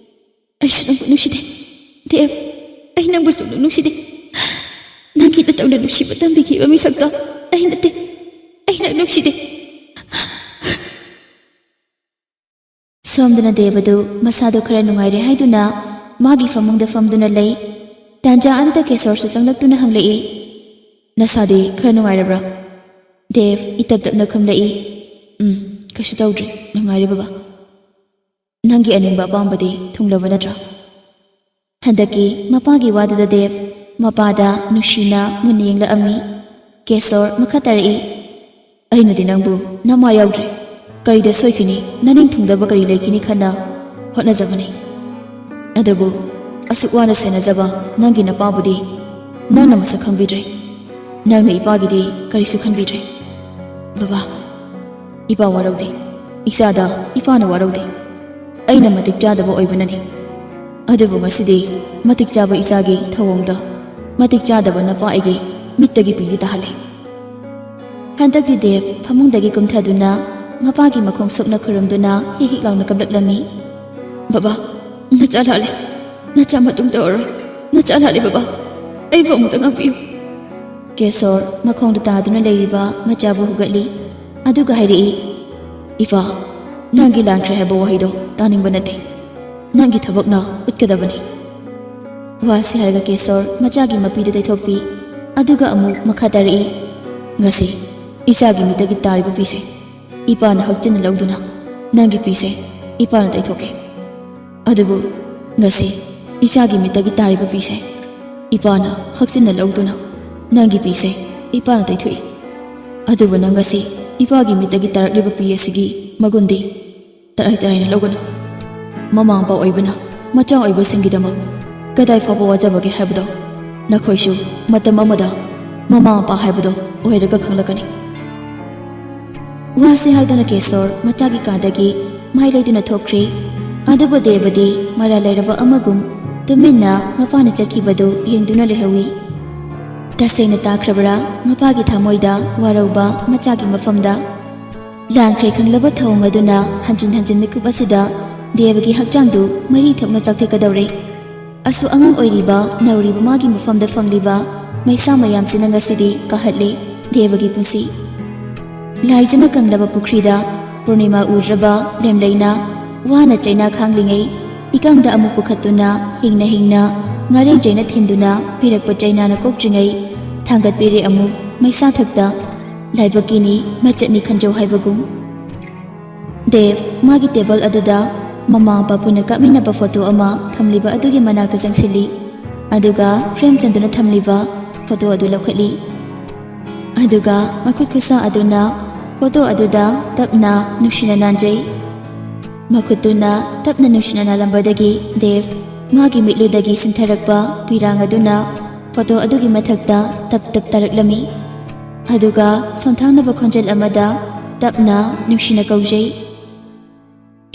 ꯑꯩꯁꯨ ꯅꯪꯕꯨ ꯅꯨꯡꯁꯤꯗꯦ, ꯗꯦꯕ꯫ ꯑꯩ ꯅꯪꯕꯨ ꯁꯨꯡꯅꯨꯡ ꯅꯨꯡꯁꯤꯗꯦ꯫ ꯅꯪꯒꯤ ꯅꯇꯧꯅ ꯅꯨꯡꯁꯤꯕ ꯇꯝꯕꯤꯈꯤꯕ ꯃꯤꯁꯛꯇꯣ ꯑꯩ ꯅꯠꯇꯦ꯫ ꯑꯩ ꯅꯪ ꯅꯨꯡꯁꯤꯗꯦ꯫ ꯁꯣꯝꯗꯅ ꯗꯦꯕꯗꯨ ꯃꯁꯥꯗꯨ ꯈꯔ ꯅꯨꯡꯉꯥꯏꯔꯦ ꯍꯥꯏꯗꯨꯅ ꯃꯥꯒꯤ ꯐꯃꯨꯡꯗ ꯐꯝꯗꯨꯅ ꯂꯩ꯫ ꯇꯥꯟꯖꯥ ꯑꯗꯨꯗ ꯀꯦꯁꯣꯔꯁꯨ ꯆꯪꯂꯛꯇꯨꯅ ꯍꯪꯂꯛꯏ, "ꯅꯁꯥꯗꯤ ꯈꯔ ꯅꯨꯡꯉꯥꯏꯔꯕ꯭ꯔꯥ?" ꯗꯦꯕ ꯏꯇꯞ ꯇꯞꯅ ꯈꯨꯝꯂꯛꯏ, "ꯎꯝ, ꯀꯩꯁꯨ ꯇꯧꯗ꯭ꯔꯤ, ꯅꯨꯡꯉꯥꯏꯔꯦ ꯕꯕꯥ꯫ ꯅꯪꯒꯤ ꯑꯅꯤꯡꯕ ꯑꯄꯥꯝꯕꯗꯤ ꯊꯨꯡꯂꯕ ꯅꯠꯇ꯭ꯔꯥ?" ꯍꯟꯗꯛꯀꯤ ꯃꯄꯥꯒꯤ ꯋꯥꯗꯨꯗ ꯗꯦꯕ ꯃꯄꯥꯗ ꯅꯨꯡꯁꯤꯅ ꯃꯨꯟꯅ ꯌꯦꯡꯂꯛꯑꯝꯃꯤ꯫ ꯀꯦꯁꯣꯔ ꯃꯈꯥ ꯇꯥꯔꯛꯏ, "ꯑꯩꯅꯗꯤ ꯅꯪꯕꯨ ꯅꯃꯥ ꯌꯥꯎꯗ꯭ꯔꯦ, ꯀꯔꯤꯗ ꯁꯣꯏꯈꯤꯅꯤ, ꯅꯅꯤꯡ ꯊꯨꯡꯗꯕ ꯀꯔꯤ ꯂꯩꯈꯤꯅꯤ ꯈꯟꯅ ꯍꯣꯠꯅꯖꯕꯅꯤ꯫ ꯑꯗꯨꯕꯨ ꯑꯁꯨꯛ ꯋꯥꯅ ꯁꯦꯟꯅꯖꯕ ꯅꯪꯒꯤ ꯅꯄꯥꯕꯨꯗꯤ ꯅꯪꯅ ꯃꯁꯛ ꯈꯪꯕꯤꯗ꯭ꯔꯦ꯫ ꯅꯪꯅ ꯏꯄꯥꯒꯤꯗꯤ ꯀꯔꯤꯁꯨ ꯈꯟꯕꯤꯗ꯭ꯔꯦ꯫ ꯕꯕꯥ, ꯏꯄꯥ ꯋꯥꯔꯧꯗꯦ꯫ ꯏꯆꯥꯗ ꯏꯄꯥꯅ ꯋꯥꯔꯧꯗꯦ꯫ ꯑꯩꯅ ꯃꯇꯤꯛ ꯆꯥꯗꯕ ꯑꯣꯏꯕꯅꯅꯤ꯫ ꯑꯗꯨꯕꯨ ꯉꯁꯤꯗꯤ ꯃꯇꯤꯛ ꯆꯥꯕ ꯏꯆꯥꯒꯤ ꯊꯧꯑꯣꯡꯗ ꯃꯇꯤꯛ ꯆꯥꯗꯕ ꯅꯄꯥ ꯑꯩꯒꯤ ꯃꯤꯠꯇꯒꯤ ꯄꯤꯗꯤ ꯇꯥꯍꯜꯂꯦ꯫" ꯍꯟꯗꯛꯇꯤ ꯗꯦꯕ ꯐꯃꯨꯡꯗꯒꯤ ꯀꯨꯝꯊꯗꯨꯅ ꯃꯄꯥꯒꯤ ꯃꯈꯣꯡ ꯁꯣꯛꯅ ꯈꯨꯔꯨꯝꯗꯨꯅ ꯍꯤꯛ ꯍꯤꯛ ꯂꯥꯎꯅ ꯀꯞꯂꯛꯂꯝꯃꯤ꯫ "ꯕꯕꯥ, ꯅꯆꯥ ꯂꯥꯜꯂꯦ꯫ ꯅꯆꯥ ꯃꯇꯨꯡ ꯇꯧꯔꯔꯣꯏ꯫ ꯅꯆꯥ ꯂꯥꯜꯂꯦ ꯕꯕꯥ꯫ ꯑꯩꯕꯨ ꯑꯃꯨꯛꯇ ꯉꯥꯛꯄꯤꯌꯨ꯫" ꯀꯦꯁꯣꯔ ꯃꯈꯣꯡꯗ ꯇꯥꯗꯨꯅ ꯂꯩꯔꯤꯕ ꯃꯆꯥꯕꯨ ꯍꯨꯒꯠꯂꯤ꯫ ꯑꯗꯨꯒ ꯍꯥꯏꯔꯛꯏ, "ꯏꯄꯥ, ꯅꯪꯒꯤ ꯂꯥꯟꯈ꯭ꯔꯦ ꯍꯥꯏꯕ ꯋꯥꯍꯩꯗꯣ ꯇꯥꯅꯤꯡꯕ ꯅꯠꯇꯦ꯫ ꯅꯪꯒꯤ ꯊꯕꯛꯅ ꯎꯠꯀꯗꯕꯅꯤ꯫" ꯋꯥꯁꯤ ꯍꯥꯏꯔꯒ ꯀꯦꯁꯣꯔ ꯃꯆꯥꯒꯤ ꯃꯄꯤꯗꯨ ꯇꯩꯊꯣꯛꯄꯤ꯫ ꯑꯗꯨꯒ ꯑꯃꯨꯛ ꯃꯈꯥ ꯇꯥꯔꯛꯏ, "ꯉꯁꯤ ꯏꯆꯥꯒꯤ ꯃꯤꯠꯇꯒꯤ ꯇꯥꯔꯤꯕ ꯄꯤꯁꯦ ꯏꯄꯥꯅ ꯍꯛꯆꯤꯟꯅ ꯂꯧꯗꯨꯅ ꯅꯪꯒꯤ ꯄꯤꯁꯦ ꯏꯄꯥꯅ ꯇꯩꯊꯣꯛꯀꯦ꯫ ꯑꯗꯨꯕꯨ ꯉꯁꯤ ꯏꯆꯥꯒꯤ ꯃꯤꯠꯇꯒꯤ ꯇꯥꯔꯤꯕ ꯄꯤꯁꯦ ꯏꯄꯥꯅ ꯍꯛꯆꯤꯟꯅ ꯂꯧꯗꯨꯅ ꯅꯪꯒꯤ ꯄꯤꯁꯦ ꯏꯄꯥꯅ ꯇꯩꯊꯣꯛꯏ꯫ ꯑꯗꯨꯕꯨ ꯅꯪ ꯉꯁꯤ ꯏꯄꯥꯒꯤ ꯃꯤꯠꯇꯒꯤ ꯇꯥꯔꯛꯂꯤꯕ ꯄꯤ ꯑꯁꯤꯒꯤ ꯃꯒꯨꯟꯗꯤ ꯇꯔꯥꯏ ꯇꯔꯥꯏꯅ ꯂꯧꯒꯅꯨ꯫ ꯃꯃꯥ ꯃꯄꯥ ꯑꯣꯏꯕꯅ ꯃꯆꯥ ꯑꯣꯏꯕꯁꯤꯡꯒꯤꯗꯃꯛ ꯀꯗꯥꯏ ꯐꯥꯎꯕ ꯋꯥꯖꯕꯒꯦ ꯍꯥꯏꯕꯗꯣ ꯅꯈꯣꯏꯁꯨ ꯃꯇꯝ ꯑꯃꯗ ꯃꯃꯥ ꯃꯄꯥ ꯍꯥꯏꯕꯗꯣ ꯑꯣꯏꯔꯒ ꯈꯪꯂꯛꯀꯅꯤ꯫" ꯋꯥꯁꯤ ꯍꯥꯏꯗꯨꯅ ꯀꯦꯁꯣꯔ ꯃꯆꯥꯒꯤ ꯀꯥꯗꯒꯤ ꯃꯥꯏ ꯂꯩꯗꯨꯅ ꯊꯣꯛꯈ꯭ꯔꯦ꯫ ꯑꯗꯨꯕꯨ ꯗꯦꯕꯗꯤ ꯃꯔꯥꯜ ꯂꯩꯔꯕ ꯑꯃꯒꯨꯝ ꯇꯨꯃꯤꯟꯅ ꯃꯄꯥꯅ ꯆꯠꯈꯤꯕꯗꯨ ꯌꯦꯡꯗꯨꯅ ꯂꯩꯍꯧꯏ꯫ ꯇꯁꯦꯡꯅ ꯇꯥꯈ꯭ꯔꯕ꯭ꯔꯥ ꯃꯄꯥꯒꯤ ꯊꯃꯣꯏꯗ ꯋꯥꯔꯧꯕ ꯃꯆꯥꯒꯤ ꯃꯐꯝꯗ? ꯂꯥꯟꯈ꯭ꯔꯦ ꯈꯪꯂꯕ ꯊꯧꯑꯣꯡ ꯑꯗꯨꯅ ꯍꯟꯖꯤꯟ ꯍꯟꯖꯤꯟ ꯃꯤꯀꯨꯞ ꯑꯁꯤꯗ ꯗꯦꯕꯒꯤ ꯍꯛꯆꯥꯡꯗꯨ ꯃꯔꯤ ꯊꯣꯛꯅ ꯆꯥꯛꯊꯦꯛꯀꯗꯧꯔꯦ꯫ ꯑꯁꯨꯛ ꯑꯉꯥꯡ ꯑꯣꯏꯔꯤꯕ ꯅꯧꯔꯤꯕ ꯃꯥꯒꯤ ꯃꯐꯝꯗ ꯐꯪꯂꯤꯕ ꯃꯩꯁꯥ ꯃꯌꯥꯝꯁꯤꯅ ꯉꯁꯤꯗꯤ ꯀꯥꯍꯠꯂꯦ ꯗꯦꯕꯒꯤ ꯄꯨꯟꯁꯤ꯫ ꯂꯥꯏꯖꯅ ꯀꯪꯂꯕ ꯄꯨꯈ꯭ꯔꯤꯗ ꯄꯨꯔꯅꯤꯃꯥ ꯎꯗ꯭ꯔꯕ ꯂꯦꯝꯂꯩꯅ ꯋꯥꯅ ꯆꯩꯅꯥ ꯈꯥꯡꯂꯤꯉꯩ, ꯏꯀꯪꯗ ꯑꯃꯨꯛ ꯄꯨꯈꯠꯇꯨꯅ ꯍꯤꯡꯅ ꯍꯤꯡꯅ ꯉꯥꯔꯦꯟ ꯆꯩꯅ ꯊꯤꯟꯗꯨꯅ ꯄꯤꯔꯛꯄ ꯆꯩꯅꯥꯅ ꯀꯣꯛꯇ꯭ꯔꯤꯉꯩ ꯊꯥꯡꯒꯠꯄꯤꯔꯦ ꯑꯃꯨꯛ ꯃꯩꯁꯥ ꯊꯛꯇ꯫ ꯂꯥꯏꯕꯛꯀꯤꯅꯤ ꯃꯆꯠꯅꯤ ꯈꯟꯖꯧ ꯍꯥꯏꯕꯒꯨꯝ꯫ ꯗꯦꯕ ꯃꯥꯒꯤ ꯇꯦꯕꯜ ꯑꯗꯨꯗ ꯃꯃꯥ ꯃꯄꯥ ꯄꯨꯟꯅ ꯀꯥꯞꯃꯤꯟꯅꯕ ꯐꯣꯇꯣ ꯑꯃ ꯊꯝꯂꯤꯕ ꯑꯗꯨꯒꯤ ꯃꯅꯥꯛꯇ ꯆꯪꯁꯤꯜꯂꯤ, ꯑꯗꯨꯒ ꯐ꯭ꯔꯦꯝ ꯆꯟꯗꯨꯅ ꯊꯝꯂꯤꯕ ꯐꯣꯇꯣ ꯑꯗꯨ ꯂꯧꯈꯠꯂꯤ꯫ ꯑꯗꯨꯒ ꯃꯈꯨꯠ ꯈꯨꯠꯁꯥ ꯑꯗꯨꯅ ꯐꯣꯇꯣ ꯑꯗꯨꯗ ꯇꯞꯅ ꯅꯨꯡꯁꯤꯅ ꯅꯥꯟꯖꯩ꯫ ꯃꯈꯨꯠꯇꯨꯅ ꯇꯞꯅ ꯅꯨꯡꯁꯤꯅ ꯅꯥꯜꯂꯝꯕꯗꯒꯤ ꯗꯦꯕ ꯃꯥꯒꯤ ꯃꯤꯠꯂꯨꯗꯒꯤ ꯁꯤꯟꯊꯔꯛꯄ ꯄꯤꯔꯥꯡ ꯑꯗꯨꯅ ꯐꯣꯇꯣ ꯑꯗꯨꯒꯤ ꯃꯊꯛꯇ ꯇꯞ ꯇꯞ ꯇꯥꯔꯛꯂꯝꯃꯤ꯫ ꯑꯗꯨꯒ ꯁꯣꯟꯊꯥꯡꯅꯕ ꯈꯣꯟꯖꯦꯜ ꯑꯃꯗ ꯇꯞꯅ ꯅꯨꯡꯁꯤꯅ ꯀꯧꯖꯩ,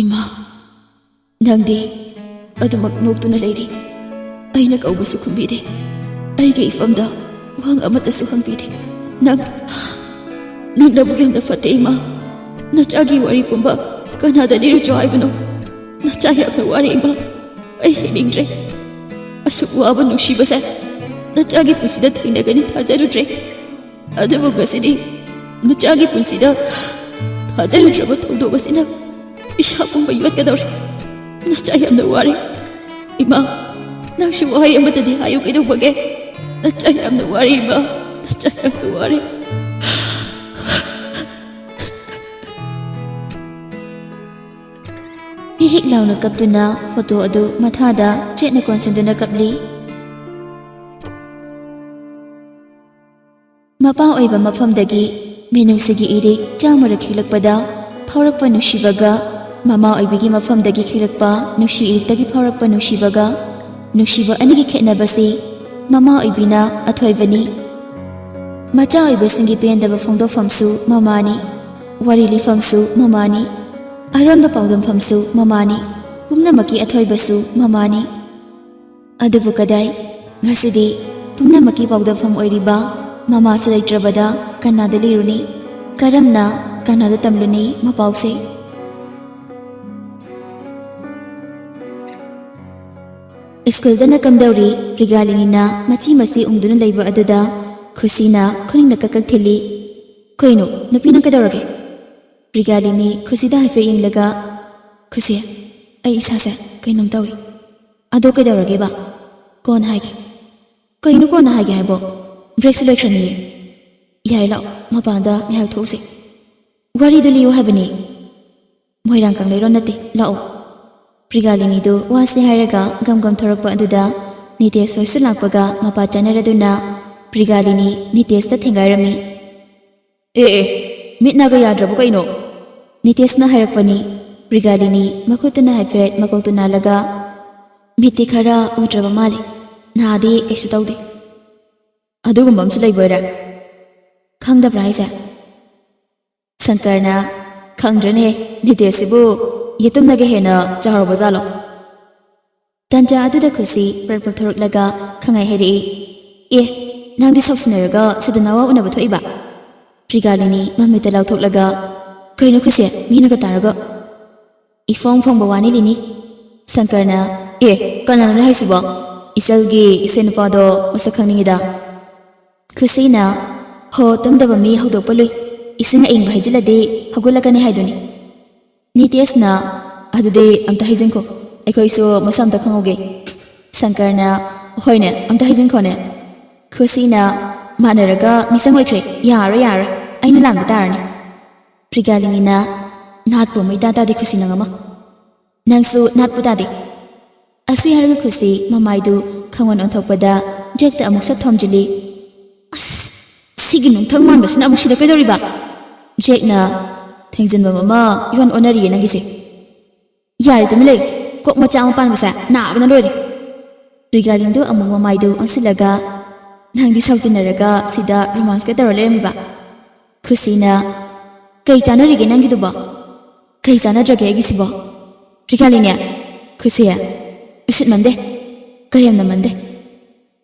"ꯏꯃꯥ!" ꯅꯪꯗꯤ ꯑꯗꯨꯃꯛ ꯅꯣꯛꯇꯨꯅ ꯂꯩꯔꯤ꯫ ꯑꯩꯅ ꯀꯧꯕꯁꯨ ꯈꯨꯝꯕꯤꯗꯦ꯫ ꯑꯩꯒꯤ ꯏꯐꯝꯗ ꯋꯥꯍꯪ ꯑꯃꯠꯇꯁꯨ ꯍꯪꯕꯤꯗꯦ꯫ ꯅꯪ, ꯅꯪ ꯅꯕꯨꯛ ꯌꯥꯝꯅ ꯐꯠꯇꯦ, ꯏꯃꯥ꯫ ꯅꯆꯥꯒꯤ ꯋꯥꯔꯤ ꯄꯨꯝꯕ ꯀꯅꯥꯗ ꯂꯤꯔꯨꯆꯣ ꯍꯥꯏꯕꯅꯣ? ꯅꯆꯥ ꯌꯥꯝꯅ ꯋꯥꯔꯦ, ꯏꯃꯥ꯫ ꯑꯩ ꯍꯤꯡꯅꯤꯡꯗ꯭ꯔꯦ꯫ ꯑꯁꯨꯛ ꯋꯥꯕ ꯅꯨꯡꯁꯤꯕꯁꯦ ꯅꯆꯥꯒꯤ ꯄꯨꯟꯁꯤꯗ ꯊꯦꯡꯅꯒꯅꯤ ꯊꯥꯖꯔꯨꯗ꯭ꯔꯦ꯫ ꯑꯗꯨꯕꯨ ꯉꯁꯤꯗꯤ ꯅꯆꯥꯒꯤ ꯄꯨꯟꯁꯤꯗ ꯊꯥꯖꯔꯨꯗ꯭ꯔꯕ ꯊꯧꯗꯣꯛ ꯑꯁꯤꯅ ꯏꯁꯥ ꯄꯨꯝꯕ ꯌꯣꯠꯀꯗꯧꯔꯦ꯫ ꯅꯆꯥ ꯌꯥꯝꯅ ꯋꯥꯔꯦ꯫ ꯏꯃꯥ, ꯅꯪꯁꯨ ꯋꯥꯍꯩ ꯑꯃꯠꯇꯗꯤ ꯍꯥꯏꯌꯨ ꯀꯩꯗꯧꯕꯒꯦ? ꯅꯆꯥ ꯌꯥꯝꯅ ꯋꯥꯔꯦ, ꯏꯃꯥ꯫ ꯅꯆꯥ ꯌꯥꯝꯅ ꯋꯥꯔꯦ꯫ ꯍꯤꯛ ꯍꯤꯛ ꯂꯥꯎꯅ ꯀꯞꯇꯨꯅ ꯐꯣꯇꯣ ꯑꯗꯨ ꯃꯊꯥꯗ ꯆꯦꯠꯅ ꯀꯣꯟꯁꯤꯟꯗꯨꯅ ꯀꯞꯂꯤ꯫ ꯃꯄꯥ ꯑꯣꯏꯕ ꯃꯐꯝꯗꯒꯤ ꯃꯤꯅꯨꯡꯁꯤꯒꯤ ꯏꯔꯤꯛ ꯆꯥꯝꯃꯔꯛ ꯈꯤꯛꯂꯛꯄꯗ ꯐꯥꯎꯔꯛꯄ ꯅꯨꯡꯁꯤꯕꯒ, ꯃꯃꯥ ꯑꯣꯏꯕꯤꯒꯤ ꯃꯐꯝꯗꯒꯤ ꯈꯤꯛꯂꯛꯄ ꯅꯨꯡꯁꯤ ꯏꯔꯤꯛꯇꯒꯤ ꯐꯥꯎꯔꯛꯄ ꯅꯨꯡꯁꯤꯕꯒ, ꯅꯨꯡꯁꯤꯕ ꯑꯅꯤꯒꯤ ꯈꯦꯠꯅꯕꯁꯤ ꯃꯃꯥ ꯑꯣꯏꯕꯤꯅ ꯑꯊꯣꯏꯕꯅꯤ꯫ ꯃꯆꯥ ꯑꯣꯏꯕꯁꯤꯡꯒꯤ ꯄꯦꯟꯗꯕ ꯐꯣꯡꯗꯣꯛꯐꯝꯁꯨ ꯃꯃꯥꯅꯤ꯫ ꯋꯥꯔꯤ ꯂꯤꯐꯝꯁꯨ ꯃꯃꯥꯅꯤ꯫ ꯑꯔꯣꯟꯕ ꯄꯥꯎꯗꯝꯐꯝꯁꯨ ꯃꯃꯥꯅꯤ꯫ ꯄꯨꯝꯅꯃꯛꯀꯤ ꯑꯊꯣꯏꯕꯁꯨ ꯃꯃꯥꯅꯤ꯫ ꯑꯗꯨꯕꯨ ꯀꯗꯥꯏ, ꯉꯁꯤꯗꯤ ꯄꯨꯝꯅꯃꯛꯀꯤ ꯄꯥꯎꯗꯝꯐꯝ ꯑꯣꯏꯔꯤꯕ ꯃꯃꯥꯁꯨ ꯂꯩꯇ꯭ꯔꯕꯗ ꯀꯅꯥꯗ ꯂꯤꯔꯨꯅꯤ? ꯀꯔꯝꯅ ꯀꯅꯥꯗ ꯇꯝꯂꯨꯅꯤ ꯃꯄꯥꯎꯁꯦ? ꯁ꯭ꯀꯨꯜꯗꯅ ꯀꯝꯗꯧꯔꯤ? ꯄ꯭ꯔꯤꯒꯥꯂꯤꯅꯤꯅ ꯃꯆꯤ ꯃꯆꯤ ꯎꯪꯗꯨꯅ ꯂꯩꯕ ꯑꯗꯨꯗ ꯈꯨꯁꯤꯅ ꯈꯨꯅꯤꯡꯅ ꯀꯛ ꯀꯛ ꯊꯤꯜꯂꯤ꯫ "ꯀꯩꯅꯣ, ꯅꯨꯄꯤ ꯅꯪ ꯀꯩꯗꯧꯔꯒꯦ?" ꯄ꯭ꯔꯤꯒꯥꯂꯤꯅꯤ ꯈꯨꯁꯤꯗ ꯍꯥꯏꯐꯦꯠ ꯌꯦꯡꯂꯒ, "ꯈꯨꯁꯤ, ꯑꯩ ꯏꯁꯥꯁꯦ ꯀꯩꯅꯣꯝ ꯇꯧꯏ꯫" "ꯑꯗꯣ ꯀꯩꯗꯧꯔꯒꯦꯕ?" "ꯀꯣꯟꯅ ꯍꯥꯏꯒꯦ꯫" "ꯀꯩꯅꯣ ꯀꯣꯟꯅ ꯍꯥꯏꯒꯦ ꯍꯥꯏꯕꯣ? ꯕ꯭ꯔꯦꯛꯁꯨ ꯂꯣꯏꯈ꯭ꯔꯅꯤꯌꯦ꯫" "ꯌꯥꯔꯦ, ꯂꯥꯛꯑꯣ, ꯃꯄꯥꯟꯗ ꯉꯥꯏꯍꯥꯛ ꯊꯣꯛꯎꯁꯦ꯫" "ꯋꯥꯔꯤꯗꯨ ꯂꯤꯌꯨ ꯍꯥꯏꯕꯅꯤ꯫" "ꯃꯣꯏꯔꯥꯡ ꯀꯪꯂꯩꯔꯣꯟ ꯅꯠꯇꯦ, ꯂꯥꯛꯑꯣ꯫" ꯄ꯭ꯔꯤꯒꯥꯂꯤꯅꯤꯗꯨ ꯋꯥꯁꯤ ꯍꯥꯏꯔꯒ ꯒꯝ ꯒꯝ ꯊꯣꯔꯛꯄ ꯑꯗꯨꯗ ꯅꯤꯇꯦꯁ ꯍꯣꯏꯁꯨ ꯂꯥꯛꯄꯒ ꯃꯄꯥ ꯆꯥꯅꯔꯗꯨꯅ ꯄ꯭ꯔꯤꯒꯥꯂꯤꯅꯤ ꯅꯤꯇꯦꯁꯇ ꯊꯦꯡꯒꯥꯏꯔꯝꯃꯤ꯫ "ꯑꯦ ꯑꯦ, ꯃꯤꯠ ꯅꯥꯒ ꯌꯥꯗ꯭ꯔꯕꯣ ꯀꯩꯅꯣ?" ꯅꯤꯇꯦꯁꯅ ꯍꯥꯏꯔꯛꯄꯅꯤ꯫ ꯄ꯭ꯔꯤꯒꯥꯂꯤꯅꯤ ꯃꯈꯨꯠꯇꯨꯅ ꯍꯥꯏꯐꯦꯠ ꯃꯀꯣꯛꯇꯨ ꯅꯥꯜꯂꯒ, "ꯃꯤꯠꯇꯤ ꯈꯔ ꯎꯗ꯭ꯔꯕ ꯃꯥꯜꯂꯤ, ꯅꯥꯗꯤ ꯀꯩꯁꯨ ꯇꯧꯗꯦ꯫" "ꯑꯗꯨꯒꯨꯝꯕ ꯑꯃꯁꯨ ꯂꯩꯕꯣꯏꯔꯦ? ꯈꯪꯗꯕ꯭ꯔꯥ ꯍꯥꯏꯁꯦ?" ꯁꯪꯀꯔꯅ, "ꯈꯪꯗ꯭ꯔꯦꯅꯦ, ꯅꯤꯇꯦꯁꯁꯤꯕꯨ ꯌꯦꯇꯨꯝꯅꯒ ꯍꯦꯟꯅ ꯆꯥꯎꯔꯕ ꯖꯥꯠꯂꯣ?" ꯇꯟꯖꯥ ꯑꯗꯨꯗ ꯈꯨꯁꯤ ꯄ꯭ꯔꯞ ꯄ꯭ꯔꯞ ꯊꯣꯔꯛꯂꯒ ꯈꯪꯍꯥꯏ ꯍꯥꯏꯔꯛꯏ, "ꯑꯦ, ꯅꯪꯗꯤ ꯁꯥꯎꯁꯤꯟꯅꯔꯒ ꯁꯤꯗ ꯅꯋꯥ ꯎꯅꯕ ꯊꯣꯛꯏꯕ?" ꯄ꯭ꯔꯤꯒꯥꯂꯤꯅꯤ ꯃꯃꯤꯠꯇ ꯂꯥꯎꯊꯣꯛꯂꯒ, "ꯀꯩꯅꯣ ꯈꯨꯁꯤ, ꯃꯤꯅꯒ ꯇꯥꯔꯒ?" "ꯏꯐꯣꯡ ꯐꯣꯡꯕ ꯋꯥꯅꯤ ꯂꯤꯅꯤ꯫" ꯁꯪꯀꯔꯅ, "ꯑꯦ, ꯀꯅꯥꯅꯣꯅꯦ ꯍꯥꯏꯁꯤꯕꯣ? ꯏꯆꯜꯒꯤ ꯏꯆꯦ ꯅꯨꯄꯥꯗꯣ ꯃꯁꯛ ꯈꯪꯅꯤꯡꯉꯤꯗ꯫" ꯈꯨꯁꯤꯅ, "ꯍꯣ, ꯇꯨꯝꯗꯕ ꯃꯤ ꯍꯧꯗꯣꯛꯄ ꯂꯨꯏ꯫ ꯏꯁꯤꯡ ꯑꯏꯪꯕ ꯍꯩꯖꯤꯜꯂꯗꯤ ꯍꯧꯒꯠꯂꯛꯀꯅꯤ ꯍꯥꯏꯗꯨꯅꯤ꯫" ꯅꯤꯇꯦꯁꯅ, "ꯑꯗꯨꯗꯤ ꯑꯝꯇ ꯍꯩꯖꯤꯟꯈꯣ, ꯑꯩꯈꯣꯏꯁꯨ ꯃꯁꯛ ꯑꯝꯇ ꯈꯪꯍꯧꯒꯦ꯫" ꯁꯪꯀꯔꯅ, "ꯍꯣꯏꯅꯦ, ꯑꯝꯇ ꯍꯩꯖꯤꯟꯈꯣꯅꯦ꯫" ꯈꯨꯁꯤꯅ, "ꯃꯥꯟꯅꯔꯒ ꯃꯤꯁꯪ ꯑꯣꯏꯈ꯭ꯔꯦ, ꯌꯥꯔꯣꯏ, ꯌꯥꯔꯣꯏ, ꯑꯩꯅ ꯂꯥꯟꯕ ꯇꯥꯔꯅꯤ꯫" ꯄ꯭ꯔꯤꯒꯥꯂꯤꯅꯤꯅ, "ꯅꯥꯠꯄꯨ ꯃꯩ ꯇꯥ ꯇꯥꯗꯦ ꯈꯨꯁꯤ ꯅꯪ ꯑꯃ꯫ ꯅꯪꯁꯨ ꯅꯥꯠꯄꯨ ꯇꯥꯗꯦ꯫" ꯑꯁꯤ ꯍꯥꯏꯔꯒ ꯈꯨꯁꯤ ꯃꯃꯥꯏꯗꯨ ꯈꯪꯑꯣꯟ ꯑꯣꯟꯊꯣꯛꯄꯗ ꯖꯦꯛꯇ ꯑꯃꯨꯛ ꯁꯠ ꯊꯣꯝꯖꯤꯜꯂꯤ꯫ "ꯑꯁ, ꯁꯤꯒꯤ ꯅꯨꯡꯊꯪ ꯃꯥꯟꯕꯁꯤꯅ ꯑꯃꯨꯛ ꯁꯤꯗ ꯀꯩꯗꯧꯔꯤꯕ?" ꯖꯦꯛꯅ, "ꯊꯦꯡꯖꯤꯟꯕ ꯑꯃ ꯏꯑꯣꯟ ꯑꯣꯟꯅꯔꯤꯌꯦ ꯅꯪꯒꯤꯁꯦ꯫" "ꯌꯥꯔꯦ, ꯇꯨꯃꯤꯟ ꯂꯩꯌꯨ꯫ ꯀꯣꯛ ꯃꯆꯥ ꯑꯃ ꯄꯥꯟꯕꯁꯦ ꯅꯥꯕꯅ ꯂꯣꯏꯔꯦ꯫" ꯄ꯭ꯔꯤꯒꯥꯂꯤꯟꯗꯨ ꯑꯃꯨꯛ ꯃꯃꯥꯏꯗꯨ ꯑꯣꯟꯁꯤꯜꯂꯒ, "ꯅꯪꯗꯤ ꯁꯥꯎꯖꯤꯟꯅꯔꯒ ꯁꯤꯗ ꯔꯣꯃꯥꯟꯁꯀ ꯇꯧꯔ ꯂꯩꯔꯝꯃꯤꯕ?" ꯈꯨꯁꯤꯅ, "ꯀꯩ ꯆꯥꯟꯅꯔꯤꯒꯦ ꯅꯪꯒꯤꯗꯨꯕꯣ? ꯀꯩ ꯆꯥꯟꯅꯗ꯭ꯔꯒꯦ ꯑꯩꯒꯤꯁꯤꯕꯣ?" ꯄ꯭ꯔꯤꯒꯥꯂꯤꯅꯦ, ꯈꯨꯁꯤ, ꯎꯁꯤꯠꯃꯟꯗꯦ, ꯀꯔꯦꯝꯅꯃꯟꯗꯦ꯫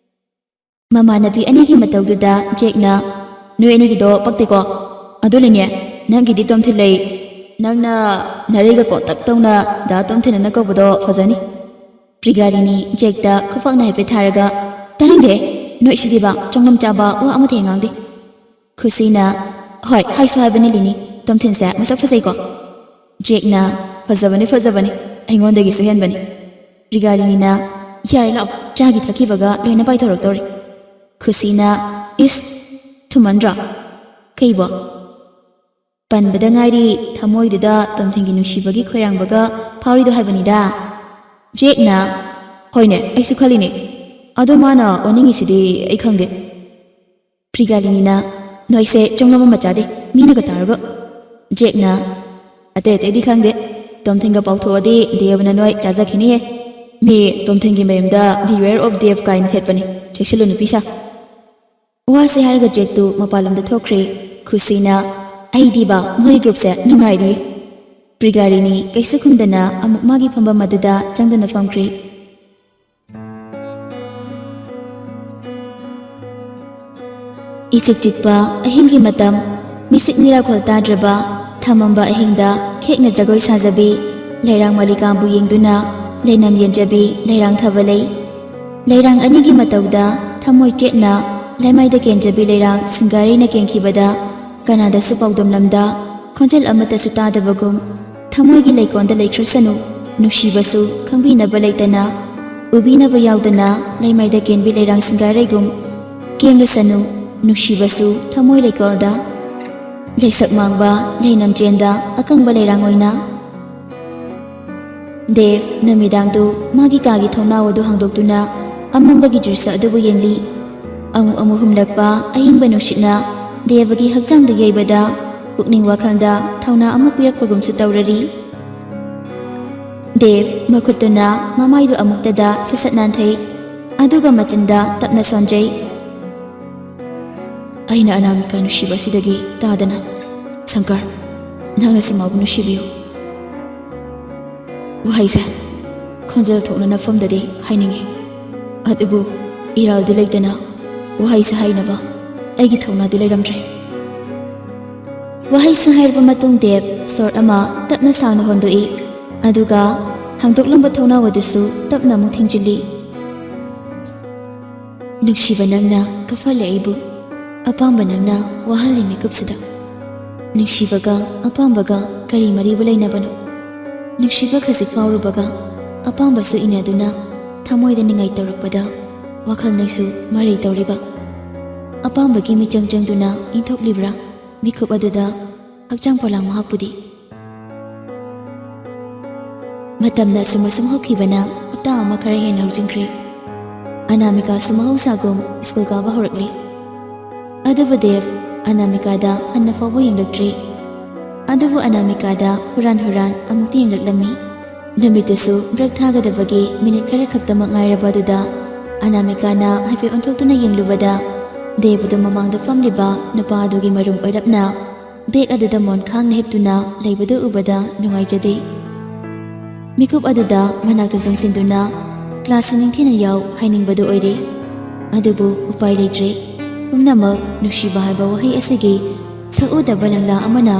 ꯃꯃꯥꯟꯅꯕꯤ ꯑꯅꯤꯒꯤ ꯃꯇꯧꯗꯨꯗ ꯖꯦꯛꯅ, "ꯅꯣꯏ ꯑꯅꯤꯒꯤꯗꯣ ꯄꯛꯇꯦꯀꯣ꯫ ꯑꯗꯨꯅꯅꯦ, ꯅꯪꯒꯤꯗꯤ ꯇꯣꯝꯊꯤꯟ ꯂꯩ꯫ ꯅꯪꯅ ꯅꯔꯩꯒ ꯀꯣꯟꯇꯛ ꯇꯧꯅ ꯗꯥ ꯇꯣꯝꯊꯤꯟ ꯑꯅ ꯀꯧꯕꯗꯣ ꯐꯖꯅꯤ꯫" ꯄ꯭ꯔꯤꯒꯥꯂꯤꯅꯤ ꯖꯦꯛꯇ ꯈꯨꯐꯥꯛꯅ ꯍꯥꯏꯐꯦꯠ ꯊꯥꯔꯒ, "ꯇꯥꯅꯤꯡꯗꯦ, ꯅꯣꯏ ꯁꯤꯗꯤꯕ ꯆꯣꯡꯉꯝ ꯆꯥꯕ ꯋꯥ ꯑꯃꯠꯇ ꯍꯦꯛ ꯉꯥꯡꯗꯦ꯫" ꯈꯨꯁꯤꯅ, "ꯍꯣꯏ, ꯍꯥꯏꯁꯨ ꯍꯥꯏꯕꯅꯤ ꯂꯤꯅꯤ, ꯇꯣꯝꯊꯤꯟꯁꯦ ꯃꯁꯛ ꯐꯖꯩꯀꯣ?" ꯖꯦꯛꯅ, "ꯐꯖꯕꯅꯤ, ꯐꯖꯕꯅꯤ, ꯑꯩꯉꯣꯟꯗꯒꯤꯁꯨ ꯍꯦꯟꯕꯅꯤ꯫" ꯄ꯭ꯔꯤꯒꯥꯂꯤꯅꯤꯅ, "ꯌꯥꯔꯦ ꯂꯥꯛꯑꯣ, ꯆꯥꯈꯤ ꯊꯛꯈꯤꯕꯒ ꯂꯣꯏꯅ ꯄꯥꯏꯊꯣꯔꯛꯇꯧꯔꯦ꯫" ꯈꯨꯁꯤꯅ, "ꯏꯁ, ꯊꯨꯃꯟꯗ꯭ꯔꯣ? ꯀꯩꯕꯣ? ꯄꯟꯕꯗ ꯉꯥꯏꯔꯤ ꯊꯃꯣꯏꯗꯨꯗ ꯇꯣꯝꯊꯤꯟꯒꯤ ꯅꯨꯡꯁꯤꯕꯒꯤ ꯈꯣꯏꯔꯥꯡꯕꯒ ꯐꯥꯎꯔꯤꯗꯣ ꯍꯥꯏꯕꯅꯤꯗ꯫" ꯖꯦꯛꯅ, "ꯍꯣꯏꯅꯦ, ꯑꯩꯁꯨ ꯈꯜꯂꯤꯅꯦ꯫ ꯑꯗꯣ ꯃꯥꯅ ꯑꯣꯟꯅꯤꯡꯉꯤꯁꯤꯗꯤ ꯑꯩ ꯈꯪꯗꯦ꯫ ꯄ꯭ꯔꯤꯒꯥꯂꯤꯅꯤꯅ, "ꯅꯣꯏꯁꯦ ꯆꯨꯝꯂꯕ ꯃꯆꯥꯗꯤ, ꯃꯤꯅꯒ ꯇꯥꯔꯒ꯫" ꯖꯦꯛꯅ, "ꯑꯇꯩ ꯑꯇꯩꯗꯤ ꯈꯪꯗꯦ, ꯇꯣꯝꯊꯤꯟꯒ ꯄꯥꯎꯊꯣꯛꯑꯗꯤ ꯗꯦꯕꯅ ꯅꯣꯏ ꯆꯥꯖꯈꯤꯅꯤꯌꯦ꯫ ꯃꯤ ꯇꯣꯝꯊꯤꯟꯒꯤ ꯃꯌꯨꯝꯗ Beware of Dev ꯀꯥꯏꯅ ꯊꯦꯠꯄꯅꯤ, ꯆꯦꯛꯁꯤꯜꯂꯨ ꯅꯨꯄꯤꯁꯥ꯫" ꯋꯥꯁꯦ ꯍꯥꯏꯔꯒ ꯖꯦꯛꯇꯨ ꯃꯄꯥꯟꯂꯣꯝꯗ ꯊꯣꯛꯈ꯭ꯔꯦ꯫ ꯈꯨꯁꯤꯅ, "ꯑꯩꯗꯤꯕ ꯃꯣꯏ ꯒ꯭ꯔꯨꯞꯁꯦ ꯅꯨꯡꯉꯥꯏꯔꯤ꯫" ꯄ꯭ꯔꯤꯒꯥꯂꯤꯅꯤ ꯀꯩꯁꯨ ꯈꯨꯝꯗꯅ ꯑꯃꯨꯛ ꯃꯥꯒꯤ ꯐꯝꯐꯝ ꯑꯗꯨꯗ ꯆꯪꯗꯨꯅ ꯐꯝꯈ꯭ꯔꯦ꯫ ꯏꯆꯤꯛ ꯆꯤꯛꯄ ꯑꯍꯤꯡꯒꯤ ꯃꯇꯝ, ꯃꯤꯁꯤꯛ ꯃꯤꯔꯥꯈꯣꯜ ꯇꯥꯗ꯭ꯔꯕ, ꯊꯃꯝꯕ ꯑꯍꯤꯡꯗ ꯈꯦꯛꯅ ꯖꯒꯣꯏ ꯁꯥꯖꯕꯤ, ꯂꯩꯔꯥꯡ ꯃꯂꯤꯀꯥꯕꯨ ꯌꯦꯡꯗꯨꯅ ꯂꯩꯅꯝ ꯌꯦꯟꯖꯕꯤ ꯂꯩꯔꯥꯡ ꯊꯕ ꯂꯩ꯫ ꯂꯩꯔꯥꯡ ꯑꯅꯤꯒꯤ ꯃꯇꯧꯗ ꯊꯃꯣꯏ ꯆꯦꯠꯅ ꯂꯩꯃꯥꯏꯗ ꯀꯦꯟꯖꯕꯤ ꯂꯩꯔꯥꯡ ꯁꯤꯡꯒꯥꯔꯩꯅ ꯀꯦꯟꯈꯤꯕꯗ ꯀꯅꯥꯗꯁꯨ ꯄꯥꯎꯗꯝꯂꯝꯗ, ꯈꯣꯟꯖꯦꯜ ꯑꯃꯠꯇꯁꯨ ꯇꯥꯗꯕꯒꯨꯝ, ꯊꯃꯣꯏꯒꯤ ꯂꯩꯀꯣꯜꯗ ꯂꯩꯈ꯭ꯔꯁꯅꯨ, ꯅꯨꯡꯁꯤꯕꯁꯨ ꯈꯪꯕꯤꯅꯕ ꯂꯩꯇꯅ, ꯎꯕꯤꯅꯕ ꯌꯥꯎꯗꯅ ꯂꯩꯃꯥꯏꯗ ꯀꯦꯟꯕꯤ ꯂꯩꯔꯥꯡ ꯁꯤꯡꯒꯥꯔꯩꯒꯨꯝ ꯀꯦꯟꯂꯁꯅꯨ, ꯅꯨꯡꯁꯤꯕꯁꯨ ꯊꯃꯣꯏ ꯂꯩꯀꯣꯜꯗ꯫ ꯂꯩꯁꯛ ꯃꯥꯡꯕ ꯂꯩꯅꯝ ꯆꯦꯟꯗ ꯑꯀꯪꯕ ꯂꯩꯔꯥꯡ ꯑꯣꯏꯅ꯫ ꯗꯦꯕ ꯅꯨꯃꯤꯗꯥꯡꯗꯨ ꯃꯥꯒꯤ ꯀꯥꯒꯤ ꯊꯣꯡꯅꯥꯎ ꯑꯗꯨ ꯍꯥꯡꯗꯣꯛꯇꯨꯅ ꯑꯃꯝꯕꯒꯤ ꯗ꯭ꯔꯤꯁ꯭ꯌ ꯑꯗꯨꯕꯨ ꯌꯦꯡꯂꯤ꯫ ꯑꯃꯨꯛ ꯑꯃꯨꯛ ꯍꯨꯝꯂꯛꯄ ꯑꯏꯪꯕ ꯅꯨꯡꯁꯤꯠꯅ ꯗꯦꯕꯒꯤ ꯍꯛꯆꯥꯡꯗ ꯌꯩꯕꯗ ꯄꯨꯛꯅꯤꯡ ꯋꯥꯈꯜꯗ ꯊꯧꯅꯥ ꯑꯃ ꯄꯤꯔꯛꯄꯒꯨꯝꯁꯨ ꯇꯧꯔꯔꯤ꯫ ꯗꯦꯕ ꯃꯈꯨꯠꯇꯨꯅ ꯃꯃꯥꯏꯗꯨ ꯑꯃꯨꯛꯇꯗ ꯁꯠ ꯁꯠ ꯅꯥꯟꯊꯩ, ꯑꯗꯨꯒ ꯃꯆꯤꯟꯗ ꯇꯞꯅ ꯁꯣꯟꯖꯩ꯫ "ꯑꯩꯅ ꯑꯅꯥꯃꯤꯀꯥ ꯅꯨꯡꯁꯤꯕ ꯑꯁꯤꯗꯒꯤ ꯇꯥꯗꯅ, ꯁꯪꯀꯔ, ꯅꯪꯅꯁꯨ ꯃꯥꯕꯨ ꯅꯨꯡꯁꯤꯕꯤꯌꯨ꯫" ꯋꯥꯍꯩꯁꯦ ꯈꯣꯟꯖꯦꯜ ꯊꯣꯛꯅ ꯅꯐꯝꯗꯗꯤ ꯍꯥꯏꯅꯤꯡꯏ, ꯑꯗꯨꯕꯨ ꯏꯔꯥꯜꯗꯤ ꯂꯩꯇꯅ ꯋꯥꯍꯩꯁꯦ ꯍꯥꯏꯅꯕ ꯑꯩꯒꯤ ꯊꯧꯅꯥꯗꯤ ꯂꯩꯔꯝꯗ꯭ꯔꯦ꯫ ꯋꯥꯍꯩꯁꯦ ꯍꯥꯏꯔꯕ ꯃꯇꯨꯡ ꯗꯦꯕ ꯁꯣꯔ ꯑꯃ ꯇꯞꯅ ꯁꯥꯡꯅ ꯍꯣꯟꯗꯣꯛꯏ, ꯑꯗꯨꯒ ꯍꯥꯡꯗꯣꯛꯂꯝꯕ ꯊꯣꯡꯅꯥꯎ ꯑꯗꯨꯁꯨ ꯇꯞꯅ ꯑꯃꯨꯛ ꯊꯤꯡꯖꯤꯜꯂꯤ꯫ "ꯅꯨꯡꯁꯤꯕ ꯅꯪꯅ ꯀꯞꯍꯜꯂꯦ ꯑꯩꯕꯨ, ꯑꯄꯥꯝꯕ ꯅꯪꯅ ꯋꯥꯍꯜꯂꯤ ꯃꯤꯀꯨꯞꯁꯤꯗ꯫ ꯅꯨꯡꯁꯤꯕꯒ ꯑꯄꯥꯝꯕꯒ ꯀꯔꯤ ꯃꯔꯤꯕꯨ ꯂꯩꯅꯕꯅꯣ? ꯅꯨꯡꯁꯤꯕ ꯈꯖꯤꯛ ꯐꯥꯎꯔꯨꯕꯒ ꯑꯄꯥꯝꯕꯁꯨ ꯏꯅꯗꯨꯅ ꯊꯃꯣꯏꯗ ꯅꯤꯡꯉꯥꯏ ꯇꯧꯔꯛꯄꯗ ꯋꯥꯈꯜ ꯅꯪꯁꯨ ꯃꯔꯩ ꯇꯧꯔꯤꯕ꯫ ꯑꯄꯥꯝꯕꯒꯤ ꯃꯤꯆꯪ ꯆꯪꯗꯨꯅ ꯏꯟꯊꯣꯛꯂꯤꯕ꯭ꯔꯥ ꯃꯤꯀꯨꯞ ꯑꯗꯨꯗ ꯍꯛꯆꯥꯡ ꯄꯣꯂꯥꯡ ꯃꯍꯥꯛꯄꯨꯗꯤ?" ꯃꯇꯝꯅ ꯑꯁꯨꯝ ꯑꯁꯨꯝ ꯍꯧꯈꯤꯕꯅ ꯍꯞꯇꯥ ꯑꯃ ꯈꯔ ꯍꯦꯟꯅ ꯍꯧꯖꯤꯟꯈ꯭ꯔꯦ꯫ ꯑꯅꯥꯃꯤꯀꯥꯁꯨ ꯃꯍꯧꯁꯥꯒꯨꯝ ꯁ꯭ꯀꯨꯜ ꯀꯥꯕ ꯍꯧꯔꯛꯂꯤ꯫ ꯑꯗꯨꯕꯨ ꯗꯦꯕ ꯑꯅꯥꯃꯤꯀꯥꯗ ꯍꯟꯅ ꯐꯥꯎꯕ ꯌꯦꯡꯂꯛꯇ꯭ꯔꯤ꯫ ꯑꯗꯨꯕꯨ ꯑꯅꯥꯃꯤꯀꯥꯗ ꯍꯨꯔꯥꯟ ꯍꯨꯔꯥꯟ ꯑꯃꯨꯛꯇꯤ ꯌꯦꯡꯂꯛꯂꯝꯃꯤ꯫ ꯅꯨꯃꯤꯠꯇꯨꯁꯨ ꯕ꯭ꯔꯦꯛ ꯊꯥꯒꯗꯕꯒꯤ ꯃꯤꯅꯤꯠ ꯈꯔ ꯈꯛꯇꯃꯛ ꯉꯥꯏꯔꯕ ꯑꯗꯨꯗ ꯑꯅꯥꯃꯤꯀꯥꯅ ꯍꯥꯏꯐꯦꯠ ꯑꯣꯟꯊꯣꯛꯇꯨꯅ ꯌꯦꯡꯂꯨꯕꯗ ꯗꯦꯕꯗꯨ ꯃꯃꯥꯡꯗ ꯐꯝꯂꯤꯕ ꯅꯨꯄꯥ ꯑꯗꯨꯒꯤ ꯃꯔꯨꯝ ꯑꯣꯏꯔꯞꯅ ꯕꯦꯒ ꯑꯗꯨꯗ ꯃꯣꯟ ꯈꯥꯡꯅ ꯍꯤꯞꯇꯨꯅ ꯂꯩꯕꯗꯨ ꯎꯕꯗ ꯅꯨꯡꯉꯥꯏꯖꯗꯦ꯫ ꯃꯤꯀꯨꯞ ꯑꯗꯨꯗ ꯃꯅꯥꯛꯇ ꯆꯪꯁꯤꯟꯗꯨꯅ ꯀ꯭ꯂꯥꯁꯁꯤ ꯅꯤꯡꯊꯤꯅ ꯌꯥꯎ ꯍꯥꯏꯅꯤꯡꯕꯗꯨ ꯑꯣꯏꯔꯦ꯫ ꯑꯗꯨꯕꯨ ꯎꯄꯥꯏ ꯂꯩꯇ꯭ꯔꯦ꯫ ꯄꯨꯝꯅꯃꯛ ꯅꯨꯡꯁꯤꯕ ꯍꯥꯏꯕ ꯋꯥꯍꯩ ꯑꯁꯤꯒꯤ ꯁꯛꯎꯗꯕ ꯂꯪꯂꯥ ꯑꯃꯅ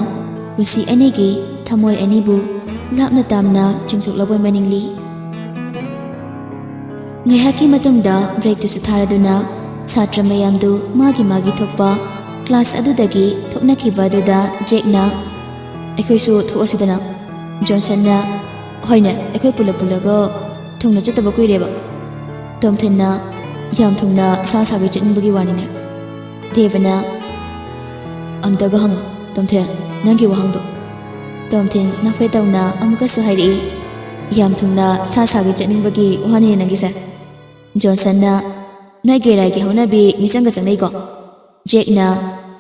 ꯄꯨꯟꯁꯤ ꯑꯅꯤꯒꯤ ꯊꯃꯣꯏ ꯑꯅꯤꯕꯨ ꯂꯥꯞꯅ ꯇꯥꯝꯅ ꯆꯤꯡꯊꯣꯛꯂꯕꯣꯏ ꯃꯅꯤꯡꯂꯤ꯫ ꯉꯥꯏꯍꯥꯛꯀꯤ ꯃꯇꯨꯡꯗ ꯕ꯭ꯔꯦꯛꯇꯨꯁꯨ ꯊꯥꯔꯗꯨꯅ ꯁꯥꯇ꯭ꯔ ꯃꯌꯥꯝꯗꯨ ꯃꯥꯒꯤ ꯃꯥꯒꯤ ꯊꯣꯛꯄ ꯀ꯭ꯂꯥꯁ ꯑꯗꯨꯗꯒꯤ ꯊꯣꯛꯅꯈꯤꯕ ꯑꯗꯨꯗ ꯖꯦꯛꯅ, "ꯑꯩꯈꯣꯏꯁꯨ ꯊꯣꯛꯑꯁꯤꯗꯅ?" ꯖꯣꯟꯁꯟꯅ, "ꯍꯣꯏꯅꯦ, ꯑꯩꯈꯣꯏ ꯄꯨꯂꯞ ꯄꯨꯜꯂꯒ ꯊꯨꯡꯅ ꯆꯠꯇꯕ ꯀꯨꯏꯔꯦꯕ꯫" ꯇꯣꯝꯊꯤꯟꯅ, "ꯌꯥꯝ ꯊꯨꯡꯅ ꯁꯥ ꯁꯥꯒꯩ ꯆꯠꯅꯤꯡꯕꯒꯤ ꯋꯥꯅꯤꯅꯦ꯫" ꯗꯦꯕꯅ, "ꯑꯝꯇꯒ ꯍꯪꯉꯨ, ꯇꯣꯝꯊꯤꯟ, ꯅꯪꯒꯤ ꯋꯥꯍꯪꯗꯣ꯫" ꯇꯣꯝꯊꯤꯟ ꯅꯐꯦꯠ ꯇꯧꯅ ꯑꯃꯨꯛꯀꯁꯨ ꯍꯥꯏꯔꯛꯏ, "ꯌꯥꯝ ꯊꯨꯡꯅ ꯁꯥ ꯁꯥꯒꯩ ꯆꯠꯅꯤꯡꯕꯒꯤ ꯋꯥꯅꯤꯅꯦ ꯅꯪꯒꯤꯁꯦ꯫" ꯖꯣꯟꯁꯟꯅ, "ꯅꯣꯏ ꯒꯦꯔꯥꯏꯒꯤ ꯍꯧꯅꯕꯤ ꯃꯤꯆꯪꯒ ꯆꯪꯅꯩꯀꯣ?" ꯖꯦꯛꯅ,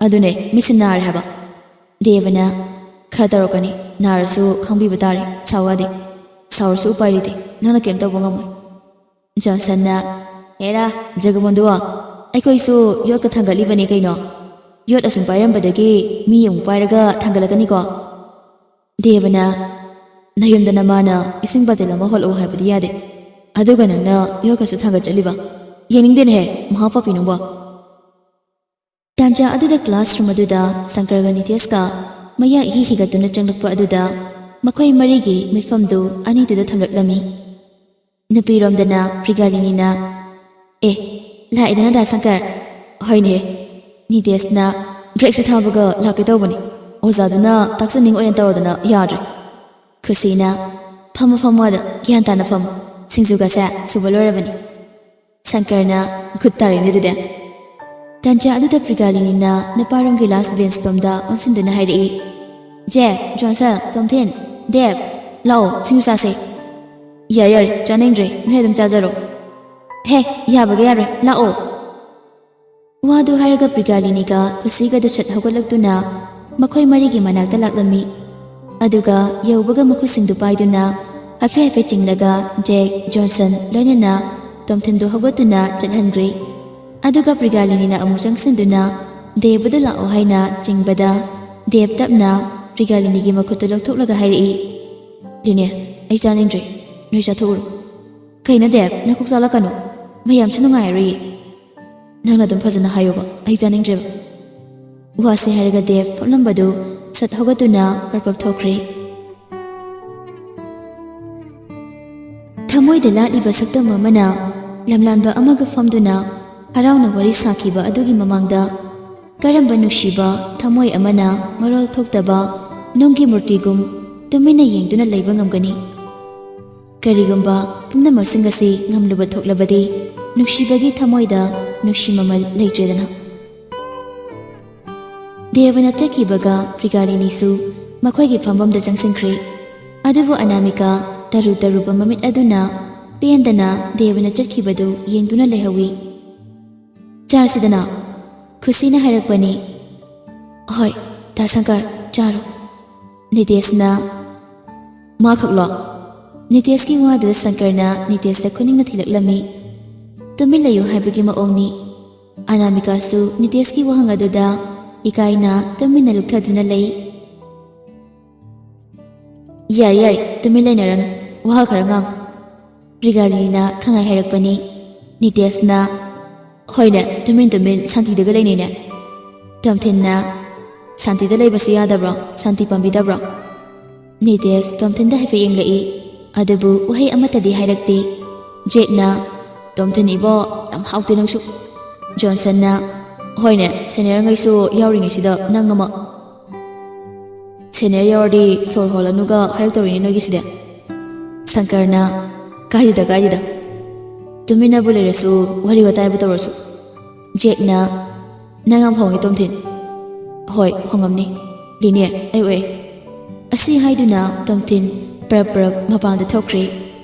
"ꯑꯗꯨꯅꯦ, ꯃꯤꯠꯁꯦ ꯅꯥꯔꯦ ꯍꯥꯏꯕ꯫" ꯗꯦꯕꯅ, "ꯈꯔ ꯇꯧꯔꯛꯀꯅꯤ, ꯅꯥꯔꯁꯨ ꯈꯪꯕꯤꯕ ꯇꯥꯔꯦ, ꯁꯥꯎ ꯌꯥꯗꯦ꯫ ꯁꯥꯎꯔꯁꯨ ꯎꯄꯥꯏ ꯂꯩꯇꯦ, ꯅꯪꯅ ꯀꯩꯝ ꯇꯧꯕ ꯉꯝꯃꯣꯏ꯫" ꯖꯣꯟꯁꯟꯅ, "ꯍꯦꯔꯥ, ꯖꯒꯕꯣꯟꯗꯨꯋꯥ, ꯑꯩꯈꯣꯏꯁꯨ ꯌꯣꯠꯀ ꯊꯥꯡꯒꯠꯂꯤꯕꯅꯤ ꯀꯩꯅꯣ꯫ ꯌꯣꯠ ꯑꯁꯨꯝ ꯄꯥꯏꯔꯝꯕꯗꯒꯤ ꯃꯤ ꯑꯃꯨꯛ ꯄꯥꯏꯔꯒ ꯊꯥꯡꯒꯠꯂꯛꯀꯅꯤꯀꯣ꯫" ꯗꯦꯕꯅ, "ꯅꯌꯨꯝꯗ ꯅꯃꯥꯅ ꯏꯁꯤꯡ ꯕꯥꯇꯤꯜ ꯑꯃ ꯍꯣꯜꯂꯛꯎ ꯍꯥꯏꯕꯗꯤ ꯌꯥꯗꯦ, ꯑꯗꯨꯒ ꯅꯪꯅ ꯌꯣꯠꯀꯁꯨ ꯊꯥꯡꯒꯠ ꯆꯠꯂꯤꯕ? ꯌꯦꯡꯅꯤꯡꯗꯦꯅꯦꯍꯦ, ꯃꯍꯥ ꯄꯥꯄꯤ ꯅꯪꯕꯣ꯫" ꯇꯥꯟꯖꯥ ꯑꯗꯨꯗ ꯀ꯭ꯂꯥꯁꯔꯨꯝ ꯑꯗꯨꯗ ꯁꯪꯀꯔꯒ ꯅꯤꯇꯦꯁꯀ ꯃꯌꯥ ꯏꯍꯤ ꯍꯤꯒꯠꯇꯨꯅ ꯆꯪꯂꯛꯄ ꯑꯗꯨꯗ ꯃꯈꯣꯏ ꯃꯔꯤꯒꯤ ꯃꯤꯠꯐꯝꯗꯨ ꯑꯅꯤꯗꯨꯗ ꯊꯝꯂꯛꯂꯝꯃꯤ꯫ ꯅꯨꯄꯤꯔꯣꯝꯗꯅ ꯄ꯭ꯔꯤꯒꯥꯂꯤꯅꯤꯅ, "ꯑꯦ, ꯂꯥꯛꯑꯦꯗꯅ ꯗꯥ ꯁꯪꯀꯔ?" "ꯍꯣꯏꯅꯦ꯫" ꯅꯤꯇꯦꯁꯅ, "ꯕ꯭ꯔꯦꯛꯁꯨ ꯊꯥꯕꯒ ꯂꯥꯛꯀꯦ ꯇꯧꯕꯅꯤ, ꯑꯣꯖꯥꯗꯨꯅ ꯇꯥꯛꯆꯅꯤꯡ ꯑꯣꯏꯅ ꯇꯧꯔꯗꯅ ꯌꯥꯗ꯭ꯔꯦ꯫" ꯈꯨꯁꯤꯅ, "ꯐꯝꯃꯣ, ꯐꯝꯃꯣ, ꯑꯗ ꯒ꯭ꯌꯥꯟ ꯇꯥꯅ ꯐꯝꯃꯣ, ꯁꯤꯡꯖꯨꯒꯁꯦ ꯁꯨꯕ ꯂꯣꯏꯔꯕꯅꯤ꯫" ꯁꯪꯀꯔꯅ, "ꯒꯨꯗ ꯇꯥꯔꯦꯅꯦ ꯑꯗꯨꯗꯤ꯫" ꯇꯥꯟꯖꯥ ꯑꯗꯨꯗ ꯄ꯭ꯔꯤꯒꯥꯂꯤꯅꯤꯅ ꯅꯨꯄꯥꯔꯣꯝꯒꯤ ꯂꯥꯁ ꯕꯦꯟꯁ ꯂꯣꯝꯗ ꯑꯣꯟꯁꯤꯟꯗꯨꯅ ꯍꯥꯏꯔꯛꯏ, "ꯖꯦ, ꯖꯣꯟꯁꯟ, ꯇꯣꯝꯊꯤꯟ, ꯗꯦꯕ, ꯂꯥꯛꯑꯣ, ꯁꯤꯡꯖꯨ ꯆꯥꯁꯦ꯫" "ꯌꯥꯔꯦ, ꯌꯥꯔꯦ, ꯆꯥꯅꯤꯡꯗ꯭ꯔꯦ, ꯅꯣꯏ ꯑꯗꯨꯝ ꯆꯥꯖꯔꯣ꯫" "ꯍꯦ, ꯌꯥꯕꯒ ꯌꯥꯔꯣꯏ, ꯂꯥꯛꯑꯣ꯫" ꯋꯥꯗꯨ ꯍꯥꯏꯔꯒ ꯄ꯭ꯔꯤꯒꯥꯂꯤꯅꯤꯒ ꯈꯨꯁꯤꯒꯗꯨ ꯁꯠ ꯍꯧꯒꯠꯂꯛꯇꯨꯅ ꯃꯈꯣꯏ ꯃꯔꯤꯒꯤ ꯃꯅꯥꯛꯇ ꯂꯥꯛꯂꯝꯃꯤ꯫ ꯑꯗꯨꯒ ꯌꯧꯕꯒ ꯃꯈꯨꯠꯁꯤꯡꯗꯨ ꯄꯥꯏꯗꯨꯅ ꯍꯥꯏꯐꯦꯠ ꯍꯥꯏꯐꯦꯠ ꯆꯤꯡꯂꯒ ꯖꯦꯛ, ꯖꯣꯟꯁꯟ ꯂꯣꯏꯅꯅ ꯇꯣꯝꯊꯤꯟꯗꯨ ꯍꯧꯒꯠꯇꯨꯅ ꯆꯠꯍꯟꯈ꯭ꯔꯦ꯫ ꯑꯗꯨꯒ ꯄ꯭ꯔꯤꯒꯥꯂꯤꯅꯤꯅ ꯑꯃꯨꯛ ꯆꯪꯁꯤꯟꯗꯨꯅ ꯗꯦꯕꯗꯨ ꯂꯥꯛꯑꯣ ꯍꯥꯏꯅ ꯆꯤꯡꯕꯗ ꯗꯦꯕ ꯇꯞꯅ ꯄ꯭ꯔꯤꯒꯥꯂꯤꯅꯤꯒꯤ ꯃꯈꯨꯠꯇꯨ ꯂꯧꯊꯣꯛꯂꯒ ꯍꯥꯏꯔꯛꯏ, "ꯂꯤꯅꯦ, ꯑꯩ ꯆꯥꯅꯤꯡꯗ꯭ꯔꯦ, ꯅꯣꯏ ꯆꯥꯊꯣꯛꯎꯔꯣ꯫ ꯀꯩꯅꯣ ꯗꯦꯕ, ꯅꯀꯣꯛ ꯆꯥꯂꯛꯀꯅꯨ, ꯃꯌꯥꯝꯁꯨ ꯅꯨꯡꯉꯥꯏꯔꯔꯣꯏꯌꯦ꯫ ꯅꯪꯅ ꯑꯗꯨꯝ ꯐꯖꯅ ꯍꯥꯏꯌꯣꯕ, ꯑꯩ ꯆꯥꯅꯤꯡꯗ꯭ꯔꯦꯕ"꯫ ꯋꯥꯁꯤ ꯍꯥꯏꯔꯒ ꯗꯦꯕ ꯐꯝꯂꯝꯕꯗꯨ ꯁꯠ ꯍꯧꯒꯠꯇꯨꯅ ꯄꯔꯄꯞ ꯊꯣꯛꯈ꯭ꯔꯦ꯫ ꯊꯃꯣꯏꯗ ꯂꯥꯠꯂꯤꯕ ꯁꯛꯇꯝ ꯑꯃꯅ ꯂꯝꯂꯥꯟꯕ ꯑꯃꯒ ꯐꯝꯗꯨꯅ ꯍꯔꯥꯎꯅ ꯋꯥꯔꯤ ꯁꯥꯈꯤꯕ ꯑꯗꯨꯒꯤ ꯃꯃꯥꯡꯗ, ꯀꯔꯝꯕ ꯅꯨꯡꯁꯤꯕ ꯊꯃꯣꯏ ꯑꯃꯅ ꯃꯔꯣꯜ ꯊꯣꯛꯇꯕ ꯅꯨꯡꯒꯤ ꯃꯨꯔꯇꯤꯒꯨꯝ ꯇꯨꯃꯤꯟꯅ ꯌꯦꯡꯗꯨꯅ ꯂꯩꯕ ꯉꯝꯒꯅꯤ? ꯀꯔꯤꯒꯨꯝꯕ ꯄꯨꯝꯅꯃꯛꯁꯤꯡ ꯑꯁꯤ ꯉꯝꯂꯨꯕ ꯊꯣꯛꯂꯕꯗꯤ, ꯅꯨꯡꯁꯤꯕꯒꯤ ꯊꯃꯣꯏꯗ ꯅꯨꯡꯁꯤ ꯃꯃꯜ ꯂꯩꯇ꯭ꯔꯦꯗꯅ꯫ ꯗꯦꯕꯅ ꯆꯠꯈꯤꯕꯒ ꯄ꯭ꯔꯤꯒꯥꯂꯤꯅꯤꯁꯨ ꯃꯈꯣꯏꯒꯤ ꯐꯝꯐꯝꯗ ꯆꯪꯁꯤꯟꯈ꯭ꯔꯦ꯫ ꯑꯗꯨꯕꯨ ꯑꯅꯥꯃꯤꯀꯥ ꯇꯔꯨ ꯇꯔꯨꯕ ꯃꯃꯤꯠ ꯑꯗꯨꯅ ꯄꯦꯟꯗꯅ ꯗꯦꯕꯅ ꯆꯠꯈꯤꯕꯗꯨ ꯌꯦꯡꯗꯨꯅ ꯂꯩꯍꯧꯏ꯫ "ꯆꯥꯔꯁꯤꯗꯅ?" ꯈꯨꯁꯤꯅ ꯍꯥꯏꯔꯛꯄꯅꯤ꯫ "ꯍꯣꯏ, ꯗꯥ ꯁꯪꯀꯔ, ꯆꯥꯔꯣ꯫" ꯅꯤꯇꯦꯁꯅ, "ꯃꯥ ꯈꯛꯂꯣ?" ꯅꯤꯇꯦꯁꯀꯤ ꯋꯥꯗꯨꯗ ꯁꯪꯀꯔꯅ ꯅꯤꯇꯦꯁꯇ ꯈꯨꯅꯤꯡꯅ ꯊꯤꯜꯂꯛꯂꯝꯃꯤ꯫ ꯇꯨꯃꯤꯟ ꯂꯩꯌꯨ ꯍꯥꯏꯕꯒꯤ ꯃꯑꯣꯡꯅꯤ꯫ ꯑꯅꯥꯃꯤꯀꯥꯁꯨ ꯅꯤꯇꯦꯁꯀꯤ ꯋꯥꯍꯪ ꯑꯗꯨꯗ ꯏꯀꯥꯏꯅ ꯇꯨꯃꯤꯟꯅ ꯂꯨꯞꯊꯗꯨꯅ ꯂꯩ꯫ "ꯌꯥꯔꯦ, ꯌꯥꯔꯦ, ꯇꯨꯃꯤꯟ ꯂꯩꯅꯔꯅꯨ, ꯋꯥ ꯈꯔ ꯉꯥꯡꯉꯨ꯫" ꯄ꯭ꯔꯤꯒꯥꯂꯤꯅꯤꯅ ꯈꯪꯉꯥꯏ ꯍꯥꯏꯔꯛꯄꯅꯤ꯫ ꯅꯤꯇꯦꯁꯅ, "ꯍꯣꯏꯅꯦ, ꯇꯨꯃꯤꯟ ꯇꯨꯃꯤꯟ ꯁꯥꯟꯇꯤꯗꯒ ꯂꯩꯅꯩꯅꯦ꯫" ꯇꯣꯝꯊꯤꯟꯅ, "ꯁꯥꯟꯇꯤꯗ ꯂꯩꯕꯁꯤ ꯌꯥꯗꯕ꯭ꯔꯣ? ꯁꯥꯟꯇꯤ ꯄꯥꯝꯕꯤꯗꯕ꯭ꯔꯣ?" ꯅꯤꯇꯦꯁ ꯇꯣꯝꯊꯤꯟꯗ ꯍꯥꯏꯐꯦꯠ ꯌꯦꯡꯂꯛꯏ, ꯑꯗꯨꯕꯨ ꯋꯥꯍꯩ ꯑꯃꯠꯇꯗꯤ ꯍꯥꯏꯔꯛꯇꯦ꯫ ꯖꯦꯛꯅ, "ꯇꯣꯝꯊꯤꯟ ꯏꯕꯣ, ꯌꯥꯝ ꯍꯥꯎꯇꯦ ꯅꯪꯁꯨ꯫" ꯖꯣꯟꯁꯟꯅ, "ꯍꯣꯏꯅꯦ, ꯁꯦꯅꯤꯌꯔꯉꯩꯁꯨ ꯌꯥꯎꯔꯤꯉꯩꯁꯤꯗ ꯅꯪ ꯑꯃ꯫" "ꯁꯦꯅꯤꯌꯔ ꯌꯥꯎꯔꯗꯤ ꯁꯣꯔ ꯍꯣꯜꯂꯅꯨꯒ ꯍꯥꯏꯔꯛꯇꯧꯔꯤꯅꯦ ꯅꯣꯏꯒꯤꯁꯤꯗꯤ꯫" ꯁꯪꯀꯔꯅ, "ꯀꯥꯏꯗꯦꯗ, ꯀꯥꯏꯗꯦꯗ꯫ ꯇꯨꯃꯤꯟꯅꯕꯨ ꯂꯩꯔꯁꯨ, ꯋꯥꯔꯤ ꯋꯥꯇꯥꯏꯕꯨ ꯇꯧꯔꯁꯨ꯫" ꯖꯦꯛꯅ, "ꯅꯪ ꯌꯥꯝ ꯍꯣꯡꯉꯦ, ꯇꯣꯝꯊꯤꯟ꯫" "ꯍꯣꯏ, ꯍꯣꯡꯉꯝꯅꯤ꯫ ꯂꯤꯅꯦ, ꯑꯩ ꯑꯣꯏ꯫" ꯑꯁꯤ ꯍꯥꯏꯗꯨꯅ ꯇꯣꯝꯊꯤꯟ ꯄ꯭ꯔꯞ ꯄ꯭ꯔꯞ ꯃꯄꯥꯟꯗ ꯊꯣꯛꯈ꯭ꯔꯦ꯫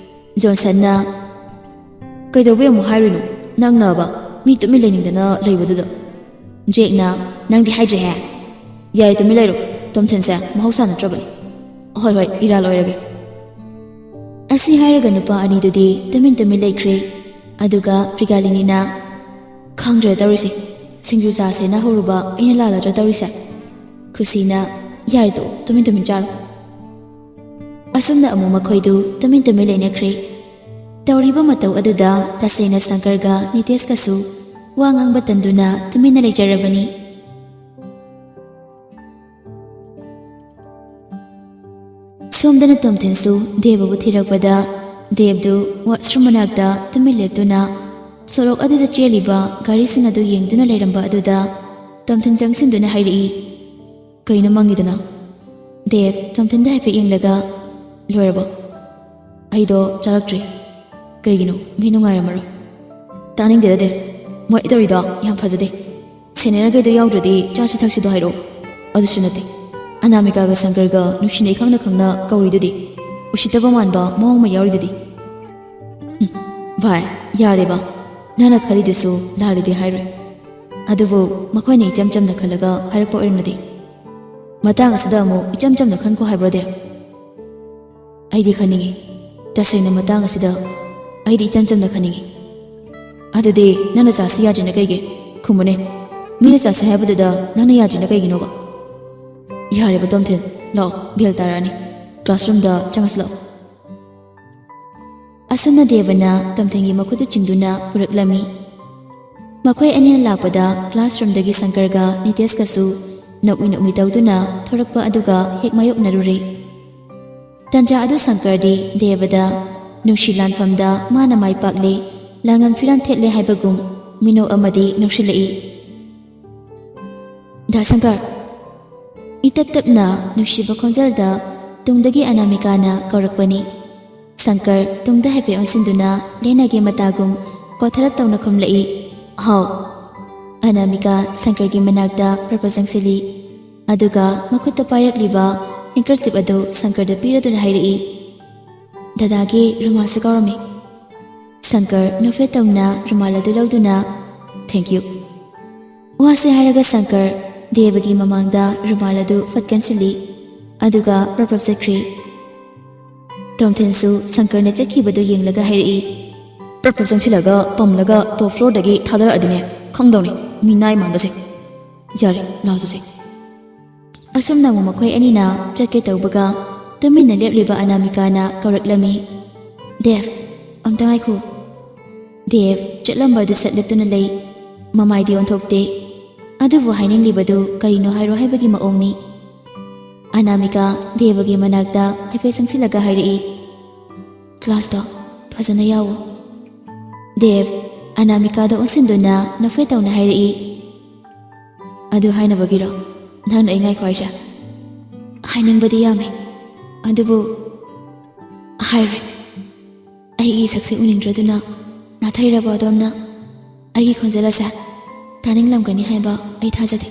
ꯖꯣꯟꯁꯟꯅ, "ꯀꯩꯗꯧꯕꯩ ꯑꯃꯨꯛ ꯍꯥꯏꯔꯨꯏꯅꯣ? ꯅꯪꯅꯕ?" ꯃꯤ ꯇꯨꯃꯤꯟ ꯂꯩꯅꯤꯡꯗꯅ ꯂꯩꯕꯗꯨꯗ꯫ ꯖꯦꯛꯅ, "ꯅꯪꯗꯤ ꯍꯥꯏꯗ꯭ꯔꯦꯍꯦ꯫ ꯌꯥꯔꯦ, ꯇꯨꯃꯤꯟ ꯂꯩꯔꯣ꯫ ꯇꯣꯝꯊꯤꯟꯁꯦ ꯃꯍꯧꯁꯥ ꯅꯠꯇ꯭ꯔꯕꯅꯤ꯫ ꯍꯣꯏ, ꯍꯣꯏ, ꯏꯔꯥꯜ ꯑꯣꯏꯔꯒꯦ"꯫ ꯑꯁꯤ ꯍꯥꯏꯔꯒ ꯅꯨꯄꯥ ꯑꯅꯤꯗꯨꯗꯤ ꯇꯨꯃꯤꯟ ꯇꯨꯃꯤꯟ ꯂꯩꯈ꯭ꯔꯦ꯫ ꯑꯗꯨꯒ ꯄ꯭ꯔꯤꯒꯥꯂꯤꯅꯤꯅ, "ꯈꯪꯗ꯭ꯔꯦ ꯇꯧꯔꯤꯁꯦ꯫ ꯁꯤꯡꯖꯨ ꯆꯥꯁꯦꯅ ꯍꯧꯔꯨꯕ ꯑꯩꯅ ꯂꯥꯜꯂꯗ꯭ꯔꯥ ꯇꯧꯔꯤꯁꯦ?" ꯈꯨꯁꯤꯅ, "ꯌꯥꯔꯦ ꯇꯣꯛꯑꯣ, ꯇꯨꯃꯤꯟ ꯇꯨꯃꯤꯟ ꯆꯥꯔꯣ"꯫ ꯑꯁꯨꯝꯅ ꯑꯃꯨꯛ ꯃꯈꯣꯏꯗꯨ ꯇꯨꯃꯤꯟ ꯇꯨꯃꯤꯟ ꯂꯩꯅꯈ꯭ꯔꯦ꯫ ꯇꯧꯔꯤꯕ ꯃꯇꯧ ꯑꯗꯨꯗ ꯇꯁꯦꯡꯅ ꯁꯪꯀꯔꯒ ꯅꯤꯇꯦꯁꯀꯁꯨ ꯋꯥ ꯉꯥꯡꯕ ꯇꯟꯗꯨꯅ ꯇꯨꯃꯤꯟꯅ ꯂꯩꯖꯔꯕꯅꯤ꯫ ꯁꯣꯝꯗꯅ ꯇꯣꯝꯊꯤꯟꯁꯨ ꯗꯦꯕꯕꯨ ꯊꯤꯔꯛꯄꯗ ꯗꯦꯕꯗꯨ ꯋꯥꯁꯔꯨꯝ ꯃꯅꯥꯛꯇ ꯇꯨꯃꯤꯟ ꯂꯦꯞꯇꯨꯅ ꯁꯣꯔꯣꯛ ꯑꯗꯨꯗ ꯆꯦꯜꯂꯤꯕ ꯒꯥꯔꯤꯁꯤꯡ ꯑꯗꯨ ꯌꯦꯡꯗꯨꯅ ꯂꯩꯔꯝꯕ ꯑꯗꯨꯗ ꯇꯣꯝꯊꯤꯟ ꯆꯪꯁꯤꯟꯗꯨꯅ ꯍꯥꯏꯔꯛꯏ, "ꯀꯩꯅꯣ ꯃꯪꯉꯤꯗꯨꯅ?" ꯗꯦꯕ ꯇꯣꯝꯊꯤꯟꯗ ꯍꯥꯏꯐꯦꯠ ꯌꯦꯡꯂꯒ, "ꯂꯣꯏꯔꯕꯣ?" "ꯑꯩꯗꯣ ꯆꯥꯔꯛꯇ꯭ꯔꯤ"꯫ "ꯀꯩꯒꯤꯅꯣ? ꯃꯤ ꯅꯨꯡꯉꯥꯏꯔꯝꯃꯔꯣꯏ"꯫ "ꯇꯥꯅꯤꯡꯗꯦꯗ ꯗꯦꯕ, ꯃꯣꯏ ꯇꯧꯔꯤꯗꯣ ꯌꯥꯝ ꯐꯖꯗꯦ꯫ ꯁꯦꯅꯤꯌꯔꯈꯩꯗꯣ ꯌꯥꯎꯗ꯭ꯔꯗꯤ ꯆꯥꯁꯤ ꯊꯛꯁꯤꯗꯣ ꯍꯥꯏꯔꯛꯑꯣ꯫ ꯑꯗꯨꯁꯨ ꯅꯠꯇꯦ, ꯑꯅꯥꯃꯤꯀꯥꯒ ꯁꯪꯀꯔꯒ ꯅꯨꯡꯁꯤꯅꯩ ꯈꯪꯅ ꯈꯪꯅ ꯀꯧꯔꯤꯗꯨꯗꯤ꯫ ꯎꯁꯤꯠꯇꯕ ꯃꯥꯟꯕ ꯃꯑꯣꯡ ꯑꯃ ꯌꯥꯎꯔꯤꯗꯨꯗꯤ"꯫ "ꯎꯝ, ꯚꯥꯏ, ꯌꯥꯔꯦꯕ꯫ ꯅꯪꯅ ꯈꯜꯂꯤꯗꯨꯁꯨ ꯂꯥꯜꯂꯦꯗꯤ ꯍꯥꯏꯔꯣꯏ꯫ ꯑꯗꯨꯕꯨ ꯃꯈꯣꯏꯅ ꯏꯆꯝ ꯆꯝꯅ ꯈꯜꯂꯒ ꯍꯥꯏꯔꯛꯄ ꯑꯣꯏꯔꯝꯃꯗꯤ?" "ꯃꯇꯥꯡ ꯑꯁꯤꯗ ꯑꯃꯨꯛ ꯏꯆꯝ ꯆꯝꯅ ꯈꯟꯈꯣ ꯍꯥꯏꯕ꯭ꯔꯣ ꯗꯦꯕ?" "ꯑꯩꯗꯤ ꯈꯟꯅꯤꯡꯉꯤ꯫ ꯇꯁꯦꯡꯅ ꯃꯇꯥꯡ ꯑꯁꯤꯗ ꯑꯩꯗꯤ ꯏꯆꯝ ꯆꯝꯅ ꯈꯟꯅꯤꯡꯉꯤ"꯫ "ꯑꯗꯨꯗꯤ ꯅꯪꯅ ꯆꯥꯁꯤ ꯌꯥꯗ꯭ꯔꯤꯅ ꯀꯩꯒꯤ? ꯈꯨꯝꯃꯨꯅꯦ꯫ ꯃꯤꯅ ꯆꯥꯁꯤ ꯍꯥꯏꯕꯗꯨꯗ ꯅꯪꯅ ꯌꯥꯗ꯭ꯔꯤꯅ ꯀꯩꯒꯤꯅꯣꯕ?" "ꯌꯥꯔꯦꯕ ꯇꯣꯝꯊꯤꯟ, ꯂꯥꯛꯑꯣ, ꯕꯦꯜ ꯇꯥꯔꯛꯑꯅꯤ꯫ ꯀ꯭ꯂꯥꯁꯔꯨꯝꯗ ꯆꯪꯉꯁꯤ ꯂꯥꯛꯑꯣ"꯫ ꯑꯁꯨꯝꯅ ꯗꯦꯕꯅ ꯇꯣꯝꯊꯤꯟꯒꯤ ꯃꯈꯨꯠꯇꯨ ꯆꯤꯡꯗꯨꯅ ꯄꯨꯔꯛꯂꯝꯃꯤ꯫ ꯃꯈꯣꯏ ꯑꯅꯤꯅ ꯂꯥꯛꯄꯗ ꯀ꯭ꯂꯥꯁꯔꯨꯝꯗꯒꯤ ꯁꯪꯀꯔꯒ ꯅꯤꯇꯦꯁꯀꯁꯨ ꯅꯣꯛꯃꯤ ꯅꯣꯛꯃꯤ ꯇꯧꯗꯨꯅ ꯊꯣꯔꯛꯄ ꯑꯗꯨꯒ ꯍꯦꯛ ꯃꯥꯌꯣꯛꯅꯔꯨꯔꯦ꯫ ꯇꯟꯖꯥ ꯑꯗꯨ ꯁꯪꯀꯔꯗꯤ ꯗꯦꯕꯗ ꯅꯨꯡꯁꯤ ꯂꯥꯟꯐꯝꯗ ꯃꯥꯅ ꯃꯥꯏ ꯄꯥꯛꯂꯦ, ꯂꯥꯡꯉꯝ ꯐꯤꯔꯥꯟ ꯊꯦꯠꯂꯦ ꯍꯥꯏꯕꯒꯨꯝ ꯃꯤꯅꯣꯛ ꯑꯃꯗꯤ ꯅꯣꯛꯁꯤꯜꯂꯛꯏ꯫ "ꯗꯥ ꯁꯪꯀꯔ!" ꯏꯇꯞ ꯇꯞꯅ ꯅꯨꯡꯁꯤꯕ ꯈꯣꯟꯖꯦꯜꯗ ꯇꯨꯡꯗꯒꯤ ꯑꯅꯥꯃꯤꯀꯥꯅ ꯀꯧꯔꯛꯄꯅꯤ꯫ ꯁꯪꯀꯔ ꯇꯨꯡꯗ ꯍꯥꯏꯐꯦꯠ ꯑꯣꯟꯁꯤꯟꯗꯨꯅ ꯂꯦꯅꯥꯒꯤ ꯃꯇꯥꯒꯨꯝ ꯀꯣꯊꯔꯞ ꯇꯧꯅ ꯈꯨꯝꯂꯛꯏ, "ꯍꯥꯎ"꯫ ꯑꯅꯥꯃꯤꯀꯥ ꯁꯪꯀꯔꯒꯤ ꯃꯅꯥꯛꯇ ꯄ꯭ꯔꯄ ꯆꯪꯁꯤꯜꯂꯤ꯫ ꯑꯗꯨꯒ ꯃꯈꯨꯠꯇ ꯄꯥꯏꯔꯛꯂꯤꯕ ꯍꯦꯡꯀꯔꯆꯤꯞ ꯑꯗꯨ ꯁꯪꯀꯔꯗ ꯄꯤꯔꯗꯨꯅ ꯍꯥꯏꯔꯛꯏ, "ꯗꯗꯥꯒꯤ ꯔꯨꯃꯥꯜꯁꯨ ꯀꯥꯎꯔꯝꯃꯤ"꯫ ꯁꯪꯀꯔ ꯅꯣꯛꯐꯦꯠ ꯇꯧꯅ ꯔꯨꯃꯥꯜ ꯑꯗꯨ ꯂꯧꯗꯨꯅ "Thank you." ꯋꯥꯁꯦ ꯍꯥꯏꯔꯒ ꯁꯪꯀꯔ ꯗꯦꯕꯒꯤ ꯃꯃꯥꯡꯗ ꯔꯨꯃꯥꯜ ꯑꯗꯨ ꯐꯠ ꯀꯟꯁꯤꯜꯂꯤ, ꯑꯗꯨꯒ ꯄ꯭ꯔꯞ ꯄ꯭ꯔꯞ ꯆꯠꯈ꯭ꯔꯦ꯫ ꯇꯣꯝꯊꯤꯟꯁꯨ ꯁꯪꯀꯔꯅ ꯆꯠꯈꯤꯕꯗꯨ ꯌꯦꯡꯂꯒ ꯍꯥꯏꯔꯛꯏ, "ꯄ꯭ꯔꯞ ꯄ꯭ꯔꯞ ꯆꯪꯁꯤꯜꯂꯒ ꯄꯝꯂꯒ ꯇꯣꯞ ꯐ꯭ꯂꯣꯔꯗꯒꯤ ꯊꯥꯗꯔꯛꯑꯗꯤꯅꯦ, ꯈꯪꯗꯧꯅꯤ, ꯃꯤꯅꯥꯏ ꯃꯥꯟꯕꯁꯦ꯫ ꯌꯥꯔꯦ, ꯂꯥꯛꯑꯣ ꯆꯠꯁꯦ꯫" ꯑꯁꯨꯝꯅ ꯑꯃꯨꯛ ꯃꯈꯣꯏ ꯑꯅꯤꯅ ꯆꯠꯀꯦ ꯇꯧꯕꯒ, ꯇꯨꯃꯤꯟꯅ ꯂꯦꯞꯂꯤꯕ ꯑꯅꯥꯃꯤꯀꯥꯅ ꯀꯧꯔꯛꯂꯝꯃꯤ, "ꯗꯦꯕ, ꯑꯝꯇ ꯉꯥꯏꯈꯣ꯫" ꯗꯦꯕ ꯆꯠꯂꯝꯕ ꯑꯗꯨ ꯁꯠ ꯂꯦꯞꯇꯨꯅ ꯂꯩ꯫ ꯃꯃꯥꯏꯗꯤ ꯑꯣꯟꯊꯣꯛꯇꯦ, ꯑꯗꯨꯕꯨ ꯍꯥꯏꯅꯤꯡꯂꯤꯕꯗꯨ ꯀꯔꯤꯅꯣ ꯍꯥꯏꯔꯣ ꯍꯥꯏꯕꯒꯤ ꯃꯑꯣꯡꯅꯤ꯫ ꯑꯅꯥꯃꯤꯀꯥ ꯗꯦꯕꯒꯤ ꯃꯅꯥꯛꯇ ꯍꯥꯏꯐꯦꯠ ꯆꯪꯁꯤꯜꯂꯒ ꯍꯥꯏꯔꯛꯏ, "ꯀ꯭ꯂꯥꯁꯇꯣ ꯐꯖꯅ ꯌꯥꯎꯋꯣ꯫" ꯗꯦꯕ ꯑꯅꯥꯃꯤꯀꯥꯗ ꯑꯣꯟꯁꯤꯟꯗꯨꯅ ꯅꯣꯛꯐꯦꯠ ꯇꯧꯅ ꯍꯥꯏꯔꯛꯏ, "ꯑꯗꯨ ꯍꯥꯏꯅꯕꯒꯤꯔꯣ ꯅꯪꯅ ꯑꯩ ꯉꯥꯏꯈꯣ ꯍꯥꯏꯁꯦ?" "ꯍꯥꯏꯅꯤꯡꯕꯗꯤ ꯌꯥꯝꯃꯦ, ꯑꯗꯨꯕꯨ ꯍꯥꯏꯔꯣꯏ꯫ ꯑꯩꯒꯤ ꯁꯛꯁꯦ ꯎꯅꯤꯡꯗ꯭ꯔꯗꯨꯅ ꯅꯥꯊꯩꯔꯕ ꯑꯗꯣꯝꯅ ꯑꯩꯒꯤ ꯈꯣꯟꯖꯦꯜ ꯑꯁꯦ ꯇꯥꯅꯤꯡꯂꯝꯒꯅꯤ ꯍꯥꯏꯕ ꯑꯩ ꯊꯥꯖꯗꯦ꯫"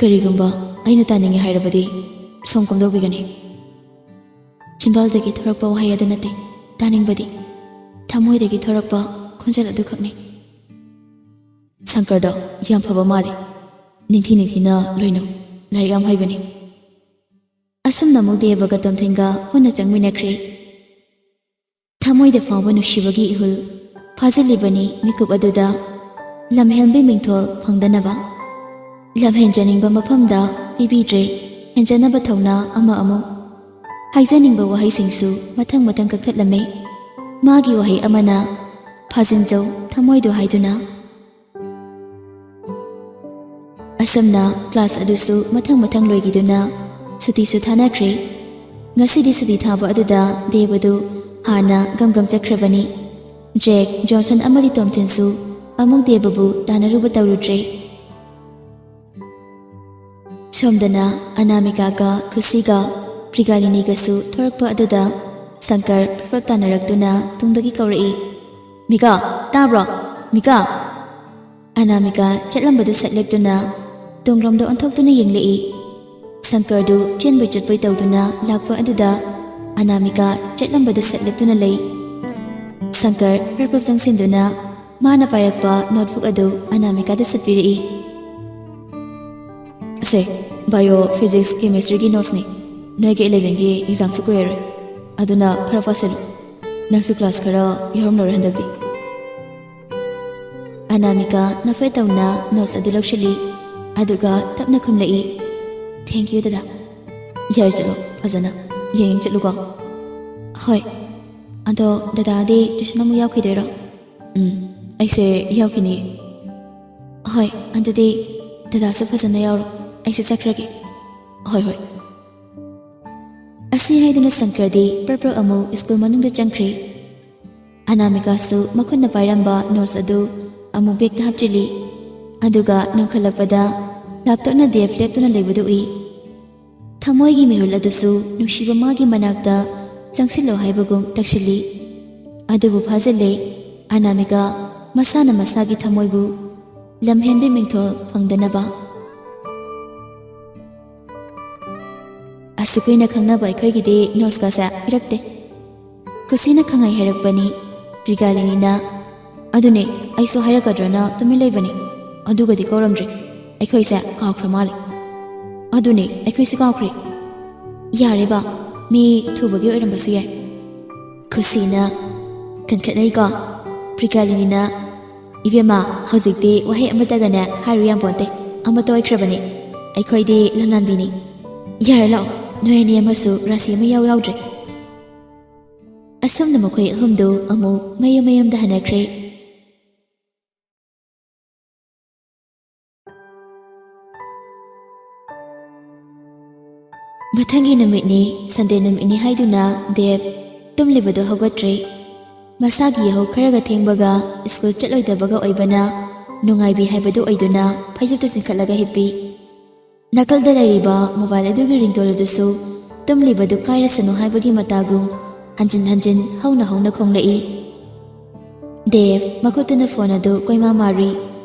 "ꯀꯔꯤꯒꯨꯝꯕ ꯑꯩꯅ ꯇꯥꯅꯤꯡꯉꯦ ꯍꯥꯏꯔꯕꯗꯤ ꯁꯣꯝ ꯀꯝꯗꯧꯕꯤꯒꯅꯤ?" ꯆꯤꯝꯕꯥꯜꯗꯒꯤ ꯊꯣꯔꯛꯄ ꯋꯥꯍꯩ ꯑꯗꯨ ꯅꯠꯇꯦ ꯇꯥꯅꯤꯡꯕꯗꯤ, ꯊꯃꯣꯏꯗꯒꯤ ꯊꯣꯔꯛꯄ ꯈꯣꯟꯖꯦꯜ ꯑꯗꯨꯈꯛꯅꯤ꯫ "ꯁꯪꯀꯔꯗꯣ ꯌꯥꯝ ꯐꯕ ꯃꯥꯜꯂꯤ꯫ ꯅꯤꯡꯊꯤ ꯅꯤꯡꯊꯤꯅ ꯂꯣꯏꯅꯧ꯫ ꯂꯥꯏꯔꯤꯛ ꯌꯥꯝ ꯍꯩꯕꯅꯤ꯫" ꯑꯁꯨꯝꯅ ꯑꯃꯨꯛ ꯗꯦꯕꯒ ꯇꯣꯝꯊꯤꯟꯒ ꯄꯨꯟꯅ ꯆꯪꯃꯤꯟꯅꯈ꯭ꯔꯦ꯫ ꯊꯃꯣꯏꯗ ꯐꯥꯎꯕ ꯅꯨꯡꯁꯤꯕꯒꯤ ꯏꯍꯨꯜ ꯐꯥꯖꯤꯜꯂꯤꯕꯅꯤ ꯃꯤꯀꯨꯞ ꯑꯗꯨꯗ꯫ ꯂꯝꯍꯦꯟꯕꯤ ꯃꯤꯡꯊꯣꯜ ꯐꯪꯗꯅꯕ꯫ ꯂꯝꯍꯦꯟꯖꯅꯤꯡꯕ ꯃꯐꯝꯗ ꯄꯤꯕꯤꯗ꯭ꯔꯦ ꯍꯦꯟꯖꯅꯕ ꯊꯧꯅꯥ ꯑꯃ ꯑꯃꯨꯛ꯫ ꯍꯥꯏꯖꯅꯤꯡꯕ ꯋꯥꯍꯩꯁꯤꯡꯁꯨ ꯃꯊꯪ ꯃꯊꯪ ꯀꯛꯊꯠꯂꯝꯃꯤ꯫ ꯃꯥꯒꯤ ꯋꯥꯍꯩ ꯑꯃꯅ "ꯐꯥꯖꯤꯟꯖꯧ ꯊꯃꯣꯏꯗꯨ" ꯍꯥꯏꯗꯨꯅ꯫ ꯑꯁꯨꯝꯅ ꯀ꯭ꯂꯥꯁ ꯑꯗꯨꯁꯨ ꯃꯊꯪ ꯃꯊꯪ ꯂꯣꯏꯈꯤꯗꯨꯅ ꯁꯨꯇꯤꯁꯨ ꯊꯥꯅꯈ꯭ꯔꯦ꯫ ꯉꯁꯤꯗꯤ ꯁꯨꯇꯤ ꯊꯥꯕ ꯑꯗꯨꯗ ꯗꯦꯕꯗꯨ ꯍꯥꯟꯅ ꯒꯝ ꯒꯝ ꯆꯠꯈ꯭ꯔꯕꯅꯤ꯫ ꯖꯦꯛ, ꯖꯣꯟꯁꯟ ꯑꯃꯗꯤ ꯇꯣꯝꯊꯤꯟꯁꯨ ꯑꯃꯨꯛ ꯗꯦꯕꯕꯨ ꯇꯥꯟꯅꯔꯨꯕ ꯇꯧꯔꯨꯗ꯭ꯔꯦ꯫ ꯁꯣꯝꯗꯅ ꯑꯅꯥꯃꯤꯀꯥꯒ ꯈꯨꯁꯤꯒ ꯄ꯭ꯔꯤꯒꯥꯂꯤꯅꯤꯒꯁꯨ ꯊꯣꯔꯛꯄ ꯑꯗꯨꯗ ꯁꯪꯀꯔ ꯐꯠ ꯐꯠ ꯇꯥꯟꯅꯔꯛꯇꯨꯅ ꯇꯨꯡꯗꯒꯤ ꯀꯧꯔꯛꯏ, "ꯃꯤꯀꯥ, ꯇꯥꯕ꯭ꯔꯣ? ꯃꯤꯀꯥ!" ꯑꯅꯥꯃꯤꯀꯥ ꯆꯠꯂꯝꯕꯗꯨ ꯁꯠ ꯂꯦꯞꯇꯨꯅ ꯇꯨꯡꯂꯣꯝꯗ ꯑꯣꯟꯊꯣꯛꯇꯨꯅ ꯌꯦꯡꯂꯛꯏ꯫ ꯁꯪꯀꯔꯗꯨ ꯆꯦꯟꯕꯣꯏ ꯆꯠꯄꯣꯏ ꯇꯧꯗꯨꯅ ꯂꯥꯛꯄ ꯑꯗꯨꯗ ꯑꯅꯥꯃꯤꯀꯥ ꯆꯠꯂꯝꯕꯗꯨ ꯁꯠ ꯂꯦꯞꯇꯨꯅ ꯂꯩ꯫ ꯁꯪꯀꯔ ꯄ꯭ꯔꯞ ꯄ꯭ꯔꯞ ꯆꯪꯁꯤꯟꯗꯨꯅ ꯃꯥꯅ ꯄꯥꯏꯔꯛꯄ ꯅꯣꯠꯕꯨꯛ ꯑꯗꯨ ꯑꯅꯥꯃꯤꯀꯥꯗ ꯁꯠꯄꯤꯔꯛꯏ꯫ "ꯁꯦ, ꯕꯥꯏꯑꯣ, ꯐꯤꯖꯤꯛꯁ, ꯀꯦꯃꯤꯁꯇ꯭ꯔꯤꯒꯤ ꯅꯣꯠꯁꯅꯤ꯫ ꯅꯣꯏꯒꯤ ꯏꯂꯦꯚꯦꯟꯒꯤ ꯑꯦꯛꯖꯥꯝꯁꯨ ꯀꯨꯏꯔꯔꯣꯏ, ꯑꯗꯨꯅ ꯈꯔ ꯄꯥꯁꯤꯜꯂꯨ꯫ ꯅꯪꯁꯨ ꯀ꯭ꯂꯥꯁ ꯈꯔ ꯌꯥꯎꯔꯝꯂꯔꯣꯏ ꯍꯟꯗꯛꯇꯤ꯫" ꯑꯅꯥꯃꯤꯀꯥ ꯅꯐꯦꯠ ꯇꯧꯅ ꯅꯣꯠꯁ ꯑꯗꯨ ꯂꯧꯁꯤꯜꯂꯤ, ꯑꯗꯨꯒ ꯇꯞꯅ ꯈꯨꯝꯂꯛꯏ, "Thank you, ꯗꯗꯥ꯫" "ꯌꯥꯔꯦ, ꯆꯠꯂꯣ, ꯐꯖꯅ ꯌꯦꯡ ꯌꯦꯡ ꯆꯠꯂꯨꯀꯣ꯫" "ꯍꯣꯏ꯫ ꯑꯗꯣ ꯗꯗꯥꯗꯤ ꯇ꯭ꯌꯨꯁꯟ ꯑꯃꯨꯛ ꯌꯥꯎꯈꯤꯗꯣꯏꯔꯣ?" "ꯎꯝ, ꯑꯩꯁꯦ ꯌꯥꯎꯈꯤꯅꯤ꯫" "ꯍꯣꯏ, ꯑꯗꯨꯗꯤ ꯗꯗꯥꯁꯨ ꯐꯖꯅ ꯌꯥꯎꯔꯣ, ꯑꯩꯁꯨ ꯆꯠꯈ꯭ꯔꯒꯦ꯫" "ꯍꯣꯏ, ꯍꯣꯏ꯫" ꯑꯁꯤ ꯍꯥꯏꯗꯨꯅ ꯁꯪꯀꯔꯗꯤ ꯄ꯭ꯔꯞ ꯄ꯭ꯔꯞ ꯑꯃꯨꯛ ꯁ꯭ꯀꯨꯜ ꯃꯅꯨꯡꯗ ꯆꯪꯈ꯭ꯔꯦ꯫ ꯑꯅꯥꯃꯤꯀꯥꯁꯨ ꯃꯈꯨꯠꯅ ꯄꯥꯏꯔꯝꯕ ꯅꯣꯠꯁ ꯑꯗꯨ ꯑꯃꯨꯛ ꯕꯦꯒꯇ ꯍꯥꯞꯆꯤꯜꯂꯤ꯫ ꯑꯗꯨꯒ ꯅꯣꯡꯈꯠꯂꯛꯄꯗ ꯂꯥꯞꯇꯛꯅ ꯗꯦꯕ ꯂꯦꯞꯇꯨꯅ ꯂꯩꯕꯗꯨ ꯎꯏ꯫ ꯊꯃꯣꯏꯒꯤ ꯃꯤꯍꯨꯜ ꯑꯗꯨꯁꯨ ꯅꯨꯡꯁꯤꯕ ꯃꯥꯒꯤ ꯃꯅꯥꯛꯇ ꯆꯪꯁꯤꯜꯂꯣ ꯍꯥꯏꯕꯒꯨꯝ ꯇꯛꯁꯤꯜꯂꯤ꯫ ꯑꯗꯨꯕꯨ ꯐꯥꯖꯤꯜꯂꯦ꯫ ꯑꯅꯥꯃꯤꯀꯥ ꯃꯁꯥꯅ ꯃꯁꯥꯒꯤ ꯊꯃꯣꯏꯕꯨ ꯂꯝꯍꯦꯟꯕ ꯃꯤꯡꯊꯣꯜ ꯐꯪꯗꯅꯕ꯫ "ꯑꯁꯨꯛ ꯀꯨꯏꯅ ꯈꯪꯅꯕ ꯑꯩꯈꯣꯏꯒꯤꯗꯤ ꯅꯣꯠꯁꯀꯁꯦ ꯄꯤꯔꯛꯇꯦ꯫" ꯈꯨꯁꯤꯅ ꯈꯪꯍꯥꯏ ꯍꯥꯏꯔꯛꯄꯅꯤ꯫ ꯄ꯭ꯔꯤꯒꯥꯂꯤꯅꯤꯅ, "ꯑꯗꯨꯅꯦ, ꯑꯩꯁꯨ ꯍꯥꯏꯔꯛꯀꯗ꯭ꯔꯅ ꯇꯨꯃꯤꯟ ꯂꯩꯕꯅꯤ꯫ ꯑꯗꯨꯒꯗꯤ ꯀꯧꯔꯝꯗ꯭ꯔꯤ꯫ ꯑꯩꯈꯣꯏꯁꯦ ꯀꯥꯎꯈ꯭ꯔ ꯃꯥꯜꯂꯦ꯫" "ꯑꯗꯨꯅꯦ, ꯑꯩꯈꯣꯏꯁꯨ ꯀꯥꯎꯈ꯭ꯔꯦ꯫" "ꯌꯥꯔꯦꯕ, ꯃꯤ ꯊꯨꯕꯒꯤ ꯑꯣꯏꯔꯝꯕꯁꯨ ꯌꯥꯏ꯫" ꯈꯨꯁꯤꯅ, "ꯀꯟꯈꯠꯅꯩꯀꯣ꯫" ꯄ꯭ꯔꯤꯒꯥꯂꯤꯅꯤꯅ, "ꯏꯕꯦꯝꯃ, ꯍꯧꯖꯤꯛꯇꯤ ꯋꯥꯍꯩ ꯑꯃꯠꯇꯒꯅꯦ ꯍꯥꯏꯔꯨ ꯌꯥꯝ ꯄꯣꯟꯇꯦ꯫ ꯑꯃꯠꯇ ꯑꯣꯏꯈ꯭ꯔꯕꯅꯤ꯫ ꯑꯩꯈꯣꯏꯗꯤ ꯂꯝꯂꯥꯟꯕꯤꯅꯤ꯫ ꯌꯥꯔꯦ, ꯂꯥꯛꯑꯣ, ꯅꯣꯏ ꯑꯅꯤ ꯑꯃꯁꯨ ꯔꯥꯁꯤ ꯑꯃ ꯌꯥꯎ ꯌꯥꯎꯗ꯭ꯔꯦ꯫" ꯑꯁꯨꯝꯅ ꯃꯈꯣꯏ ꯑꯍꯨꯝꯗꯨ ꯑꯃꯨꯛ ꯃꯌꯨꯝ ꯃꯌꯨꯝꯗ ꯍꯟꯅꯈ꯭ꯔꯦ꯫ ꯃꯊꯪꯒꯤ ꯅꯨꯃꯤꯠꯅꯤ, ꯁꯟꯗꯦ ꯅꯨꯃꯤꯠꯅꯤ ꯍꯥꯏꯗꯨꯅ ꯗꯦꯕ ꯇꯨꯝꯂꯤꯕꯗꯨ ꯍꯧꯒꯠꯇ꯭ꯔꯦ꯫ ꯃꯁꯥꯒꯤ ꯌꯥꯍꯧ ꯈꯔꯒ ꯊꯦꯡꯕꯒ ꯁ꯭ꯀꯨꯜ ꯆꯠꯂꯣꯏꯗꯕꯒ ꯑꯣꯏꯕꯅ ꯅꯨꯡꯉꯥꯏꯕꯤ ꯍꯥꯏꯕꯗꯨ ꯑꯣꯏꯗꯨꯅ ꯐꯩꯖꯨꯞꯇ ꯆꯤꯡꯈꯠꯂꯒ ꯍꯤꯞꯄꯤ꯫ ꯅꯥꯀꯜꯗ ꯂꯩꯔꯤꯕ ꯃꯣꯕꯥꯏꯜ ꯑꯗꯨꯒꯤ ꯔꯤꯡꯇꯣꯟ ꯑꯗꯨꯁꯨ ꯇꯨꯝꯂꯤꯕꯗꯨ ꯀꯥꯏꯔꯁꯅꯨ ꯍꯥꯏꯕꯒꯤ ꯃꯇꯥꯒꯨꯝ ꯍꯟꯖꯤꯟ ꯍꯟꯖꯤꯟ ꯍꯧꯅ ꯍꯧꯅ ꯈꯣꯡꯂꯛꯏ꯫ ꯗꯦꯕ ꯃꯈꯨꯠꯇꯨꯅ ꯐꯣꯟ ꯑꯗꯨ ꯀꯣꯏꯃꯥ ꯃꯥꯔꯤ,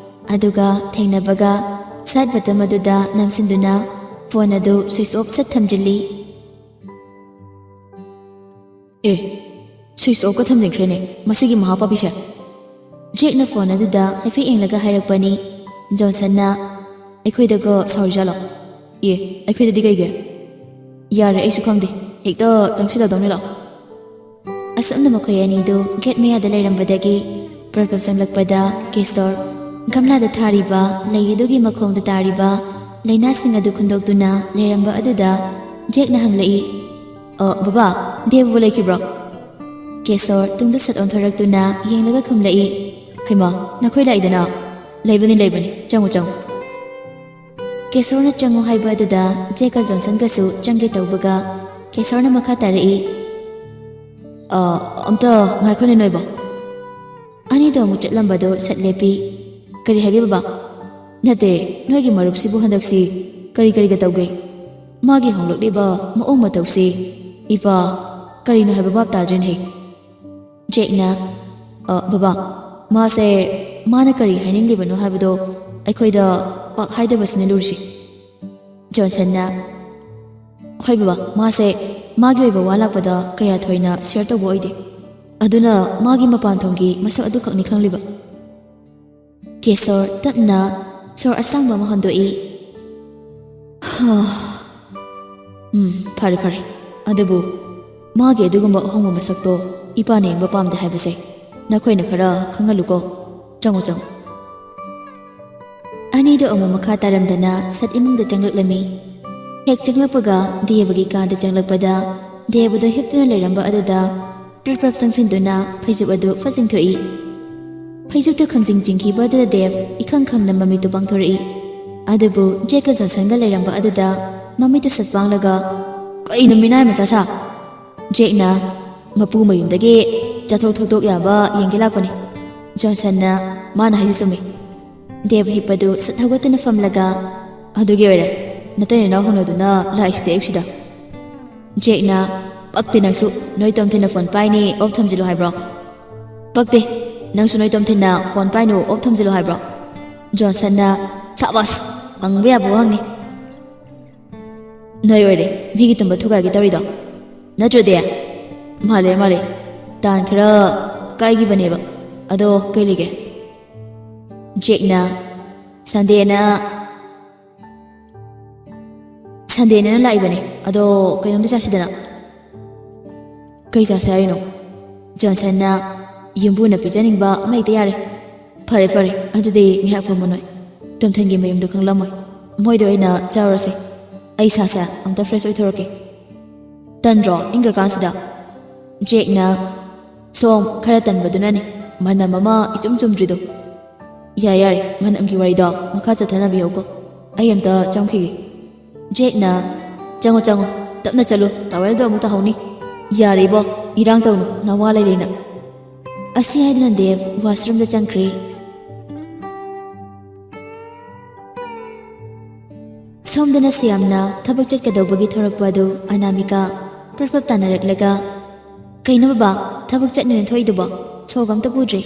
ꯑꯗꯨꯒ ꯊꯦꯡꯅꯕꯒ ꯁꯥꯏꯠ ꯕꯇꯟ ꯑꯗꯨꯗ ꯅꯝꯁꯤꯟꯗꯨꯅ ꯐꯣꯟ ꯑꯗꯨ ꯁ꯭ꯋꯤꯆ ꯑꯣꯐ ꯁꯠ ꯊꯝꯖꯤꯜꯂꯤ꯫ "ꯑꯦ, ꯁ꯭ꯋꯤꯆ ꯑꯣꯐꯀ ꯊꯝꯖꯤꯟꯈ꯭ꯔꯦꯅꯦ ꯃꯁꯤꯒꯤ ꯃꯍꯥꯄꯥꯄꯤꯁꯦ!" ꯖꯦꯛꯅ ꯐꯣꯟ ꯑꯗꯨꯗ ꯍꯥꯏꯐꯦꯠ ꯌꯦꯡꯂꯒ ꯍꯥꯏꯔꯛꯄꯅꯤ꯫ ꯖꯣꯟꯁꯟꯅ, "ꯑꯩꯈꯣꯏꯗꯒ ꯁꯥꯎꯔꯤꯖꯥꯠꯂꯣ?" "ꯑꯦ, ꯑꯩꯈꯣꯏꯗꯗꯤ ꯀꯩꯒꯤ?" "ꯌꯥꯔꯦ, ꯑꯩꯁꯨ ꯈꯪꯗꯦ꯫ ꯍꯦꯛꯇ ꯆꯪꯁꯤꯜꯂꯗꯧꯅꯤ, ꯂꯥꯛꯑꯣ꯫" ꯑꯁꯨꯝꯅ ꯃꯈꯣꯏ ꯑꯅꯤꯗꯨ ꯒꯦꯠ ꯃꯌꯥꯗ ꯂꯩꯔꯝꯕꯗꯒꯤ ꯄ꯭ꯔꯞ ꯄ꯭ꯔꯞ ꯆꯪꯂꯛꯄꯗ ꯀꯦꯁꯣꯔ ꯒꯝꯂꯥꯗ ꯊꯥꯔꯤꯕ ꯂꯩ ꯑꯗꯨꯒꯤ ꯃꯈꯣꯡꯗ ꯇꯥꯔꯤꯕ ꯂꯩꯅꯥꯁꯤꯡ ꯑꯗꯨ ꯈꯨꯟꯗꯣꯛꯇꯨꯅ ꯂꯩꯔꯝꯕ ꯑꯗꯨꯗ ꯖꯦꯛꯅ ꯍꯪꯂꯛꯏ, "ꯑ, ꯕꯕꯥ, ꯗꯦꯕꯕꯨ ꯂꯩꯈꯤꯕ꯭ꯔꯣ?" ꯀꯦꯁꯣꯔ ꯇꯨꯡꯗ ꯁꯠ ꯑꯣꯟꯊꯣꯔꯛꯇꯨꯅ ꯌꯦꯡꯂꯒ ꯈꯨꯝꯂꯛꯏ, "ꯍꯩꯃꯥ, ꯅꯈꯣꯏ ꯂꯥꯛꯏꯗꯅ? ꯂꯩꯕꯅꯤ, ꯂꯩꯕꯅꯤ, ꯆꯪꯉꯨ, ꯆꯪꯉꯨ꯫" ꯀꯦꯁꯣꯔꯅ ꯆꯪꯉꯨ ꯍꯥꯏꯕ ꯑꯗꯨꯗ ꯖꯦꯛꯀ ꯖꯣꯟꯁꯟꯒꯁꯨ ꯆꯪꯒꯦ ꯇꯧꯕꯒ ꯀꯦꯁꯣꯔꯅ ꯃꯈꯥ ꯇꯥꯔꯛꯏ, "ꯑ, ꯑꯝꯇ ꯉꯥꯏꯈꯣꯅꯦ ꯅꯣꯏꯕꯣ꯫" ꯑꯅꯤꯗꯣ ꯑꯃꯨꯛ ꯆꯠꯂꯝꯕꯗꯣ ꯁꯠ ꯂꯦꯞꯄꯤ꯫ "ꯀꯔꯤ ꯍꯥꯏꯒꯦ ꯕꯕꯥ?" "ꯅꯠꯇꯦ, ꯅꯣꯏꯒꯤ ꯃꯔꯨꯞꯁꯤꯕꯨ ꯍꯟꯗꯛꯁꯤ ꯀꯔꯤ ꯀꯔꯤꯒ ꯇꯧꯒꯦ? ꯃꯥꯒꯤ ꯍꯣꯡꯂꯛꯂꯤꯕ ꯃꯑꯣꯡ ꯃꯇꯧꯁꯤ, ꯏꯄꯥ, ꯀꯔꯤꯅꯣ ꯍꯥꯏꯕ ꯚꯥꯞ ꯇꯥꯗ꯭ꯔꯦꯅꯦꯍꯦ꯫" ꯖꯦꯛꯅ, "ꯑ, ꯕꯕꯥ, ꯃꯥꯁꯦ, ꯃꯥꯅ ꯀꯔꯤ ꯍꯥꯏꯅꯤꯡꯂꯤꯕꯅꯣ ꯍꯥꯏꯕꯗꯣ ꯑꯩꯈꯣꯏꯗ ꯄꯥꯛ ꯍꯥꯏꯗꯕꯁꯤꯅ ꯂꯨꯔꯤꯁꯦ꯫" ꯖꯣꯟꯁꯟꯅ, "ꯍꯣꯏ ꯕꯕꯥ, ꯃꯥꯁꯦ ꯃꯥꯒꯤ ꯑꯣꯏꯕ ꯋꯥ ꯂꯥꯛꯄꯗ ꯀꯌꯥ ꯊꯣꯏꯅ ꯁꯤꯌꯔ ꯇꯧꯕ ꯑꯣꯏꯗꯦ꯫ ꯑꯗꯨꯅ ꯃꯥꯒꯤ ꯃꯄꯥꯟ ꯊꯣꯡꯒꯤ ꯃꯁꯛ ꯑꯗꯨꯈꯛꯅꯤ ꯈꯪꯂꯤꯕ꯫" ꯀꯦꯁꯣꯔ ꯇꯞꯅ ꯁꯣꯔ ꯑꯁꯥꯡꯕ ꯑꯃ ꯍꯣꯟꯗꯣꯛꯏ꯫ "ꯎꯝ, ꯐꯔꯦ, ꯐꯔꯦ꯫ ꯑꯗꯨꯕꯨ ꯃꯥꯒꯤ ꯑꯗꯨꯒꯨꯝꯕ ꯑꯍꯣꯡꯕ ꯃꯁꯛꯇꯣ ꯏꯄꯥꯅ ꯌꯦꯡꯕ ꯄꯥꯝꯗꯦ ꯍꯥꯏꯕꯁꯦ ꯅꯈꯣꯏꯅ ꯈꯔ ꯈꯪꯍꯜꯂꯨꯀꯣ꯫ ꯆꯪꯉꯣ, ꯆꯪꯉꯣ꯫" ꯑꯅꯤꯗꯣ ꯑꯃꯨꯛ ꯃꯈꯥ ꯇꯥꯔꯝꯗꯅ ꯁꯠ ꯏꯃꯨꯡꯗ ꯆꯪꯂꯛꯂꯝꯃꯤ꯫ ꯍꯦꯛ ꯆꯪꯂꯛꯄꯒ ꯗꯦꯕꯒꯤ ꯀꯥꯗ ꯆꯪꯂꯛꯄꯗ ꯗꯦꯕꯗꯣ ꯍꯤꯞꯇꯨꯅ ꯂꯩꯔꯝꯕ ꯑꯗꯨꯗ ꯄ꯭ꯔꯞ ꯄ꯭ꯔꯞ ꯆꯪꯁꯤꯟꯗꯨꯅ ꯐꯩꯖꯨꯞ ꯑꯗꯨ ꯐꯠ ꯆꯤꯡꯊꯣꯛꯏ꯫ ꯐꯩꯖꯨꯞꯇ ꯈꯪꯖꯤꯡ ꯆꯤꯡꯈꯤꯕ ꯑꯗꯨꯗ ꯗꯦꯕ ꯏꯈꯪ ꯈꯪꯅ ꯃꯃꯤꯠꯇꯨ ꯄꯥꯡꯊꯣꯔꯛꯏ꯫ ꯑꯗꯨꯕꯨ ꯖꯦꯛꯀ ꯖꯣꯟꯁꯟꯒ ꯂꯩꯔꯝꯕ ꯑꯗꯨꯗ ꯃꯃꯤꯠꯇꯨ ꯁꯠ ꯄꯥꯡꯂꯒ, "ꯀꯩꯅꯣ ꯃꯤꯅꯥꯏ ꯃꯆꯥ ꯁꯥ?" ꯖꯦꯛꯅ, "ꯃꯄꯨ ꯃꯌꯨꯝꯗꯒꯤ ꯆꯠꯊꯣꯛ ꯊꯣꯛꯇꯣꯛ ꯌꯥꯕ ꯌꯦꯡꯒꯦ ꯂꯥꯛꯄꯅꯤ꯫" ꯖꯣꯟꯁꯟꯅ, "ꯃꯥꯅ ꯍꯥꯏꯁꯤ ꯆꯨꯝꯃꯤ꯫" ꯗꯦꯕ ꯍꯤꯞꯄꯗꯨ ꯁꯠ ꯍꯧꯒꯠꯇꯨꯅ ꯐꯝꯂꯒ, "ꯑꯗꯨꯒꯤ ꯑꯣꯏꯔꯦ ꯅꯇꯩ ꯅꯅꯥꯎ ꯍꯧꯅꯗꯨꯅ ꯂꯥꯛꯏꯁꯤꯗꯤ ꯑꯌꯨꯛꯁꯤꯗ꯫" ꯖꯦꯛꯅ, "ꯄꯛꯇꯦ ꯅꯪꯁꯨ, ꯅꯣꯏ ꯇꯣꯝꯊꯤꯟꯅ ꯐꯣꯟ ꯄꯥꯏꯅꯤ ꯑꯣꯐ ꯊꯝꯖꯤꯜꯂꯨ ꯍꯥꯏꯕ꯭ꯔꯣ?" "ꯄꯛꯇꯦ, ꯅꯪꯁꯨ ꯅꯣꯏ ꯇꯣꯝꯊꯤꯟꯅ ꯐꯣꯟ ꯄꯥꯏꯅꯨ ꯑꯣꯐ ꯊꯝꯖꯤꯜꯂꯨ ꯍꯥꯏꯕ꯭ꯔꯣ?" ꯖꯣꯟꯁꯟꯅ, "ꯁꯥꯕꯥꯁ, ꯍꯪꯕ ꯌꯥꯕ ꯋꯥꯍꯪꯅꯤ꯫" "ꯅꯣꯏ ꯑꯣꯏꯔꯦ ꯃꯤꯒꯤ ꯇꯨꯝꯕ ꯊꯨꯒꯥꯏꯒꯦ ꯇꯧꯔꯤꯗꯣ, ꯅꯠꯇ꯭ꯔꯗꯤ?" "ꯃꯥꯜꯂꯦ, ꯃꯥꯜꯂꯦ, ꯇꯥꯟ ꯈꯔ ꯀꯥꯏꯈꯤꯕꯅꯦꯕ꯫" ꯑꯗꯣ ꯀꯩ ꯂꯩꯒꯦ? ꯖꯦꯛꯅ ꯁꯟꯗꯦꯅ ꯁꯟꯗꯦꯅꯦꯅ ꯂꯥꯛꯏꯕꯅꯦ꯫ ꯑꯗꯣ ꯀꯩꯅꯣꯝꯇ ꯆꯥꯁꯤꯗꯅ꯫ ꯀꯩ ꯆꯥꯁꯦ ꯍꯥꯏꯔꯤꯅꯣ? ꯖꯣꯟꯁꯟꯅ ꯌꯨꯝꯕꯨꯅ ꯄꯤꯖꯅꯤꯡꯕ ꯑꯃ ꯍꯦꯛꯇ ꯌꯥꯔꯦ꯫ ꯐꯔꯦ ꯐꯔꯦ, ꯑꯗꯨꯗꯤ ꯉꯥꯏꯍꯥꯛ ꯐꯝꯃꯨ ꯅꯣꯏ꯫ ꯇꯣꯝꯊꯤꯟꯒꯤ ꯃꯌꯨꯝꯗꯣ ꯈꯪꯂꯝꯃꯣꯏ꯫ ꯃꯣꯏꯗ ꯑꯣꯏꯅ ꯆꯥꯔꯨꯔꯁꯦ꯫ ꯑꯩ ꯏꯁꯥꯁꯦ ꯑꯝꯇ ꯐ꯭ꯔꯦꯁ ꯑꯣꯏꯊꯣꯔꯛꯀꯦ꯫ ꯇꯟꯗ꯭ꯔꯣ ꯏꯪꯈ꯭ꯔꯀꯥꯟꯁꯤꯗ? ꯖꯦꯛꯅ ꯁꯣꯝ ꯈꯔ ꯇꯟꯕꯗꯨꯅꯅꯤ꯫ ꯃꯅꯝ ꯑꯃ ꯏꯆꯨꯝ ꯆꯨꯝꯗ꯭ꯔꯤꯗꯣ꯫ ꯌꯥꯔꯦ ꯌꯥꯔꯦ, ꯃꯅꯝꯒꯤ ꯋꯥꯔꯤꯗꯣ ꯃꯈꯥ ꯆꯠꯊꯅꯕꯤꯌꯨꯀꯣ꯫ ꯑꯩ ꯑꯝꯇ ꯆꯪꯈꯤꯒꯦ꯫ ꯖꯦꯛꯅ, "ꯆꯪꯉꯣ ꯆꯪꯉꯣ, ꯇꯞꯅ ꯆꯠꯂꯨ, ꯇꯥꯋꯦꯜꯗꯣ ꯑꯃꯨꯛ ꯇꯥꯍꯧꯅꯤ꯫ ꯌꯥꯔꯦ ꯏꯕꯣ, ꯏꯔꯥꯡ ꯇꯧꯅꯨ, ꯅꯋꯥ ꯂꯩ ꯂꯩꯅ"꯫ ꯑꯁꯤ ꯍꯥꯏꯗꯨꯅ ꯗꯦꯕ ꯋꯥꯁꯔꯨꯝꯗ ꯆꯪꯈ꯭ꯔꯦ꯫ ꯁꯣꯝꯗꯅ ꯁ꯭ꯌꯥꯝꯅ ꯊꯕꯛ ꯆꯠꯀꯗꯧꯕꯒꯤ ꯊꯣꯔꯛꯄ ꯑꯗꯨ ꯑꯅꯥꯃꯤꯀꯥ ꯄ꯭ꯔꯞ ꯄ꯭ꯔꯞ ꯇꯥꯟꯅꯔꯛꯂꯒ, "ꯀꯩꯅꯣ ꯕꯕꯥ, ꯊꯕꯛ ꯆꯠꯅꯤꯅ ꯊꯣꯛꯏꯗꯨꯕꯣ? ꯁꯣꯛ ꯑꯝꯇ ꯄꯨꯗ꯭ꯔꯤ?"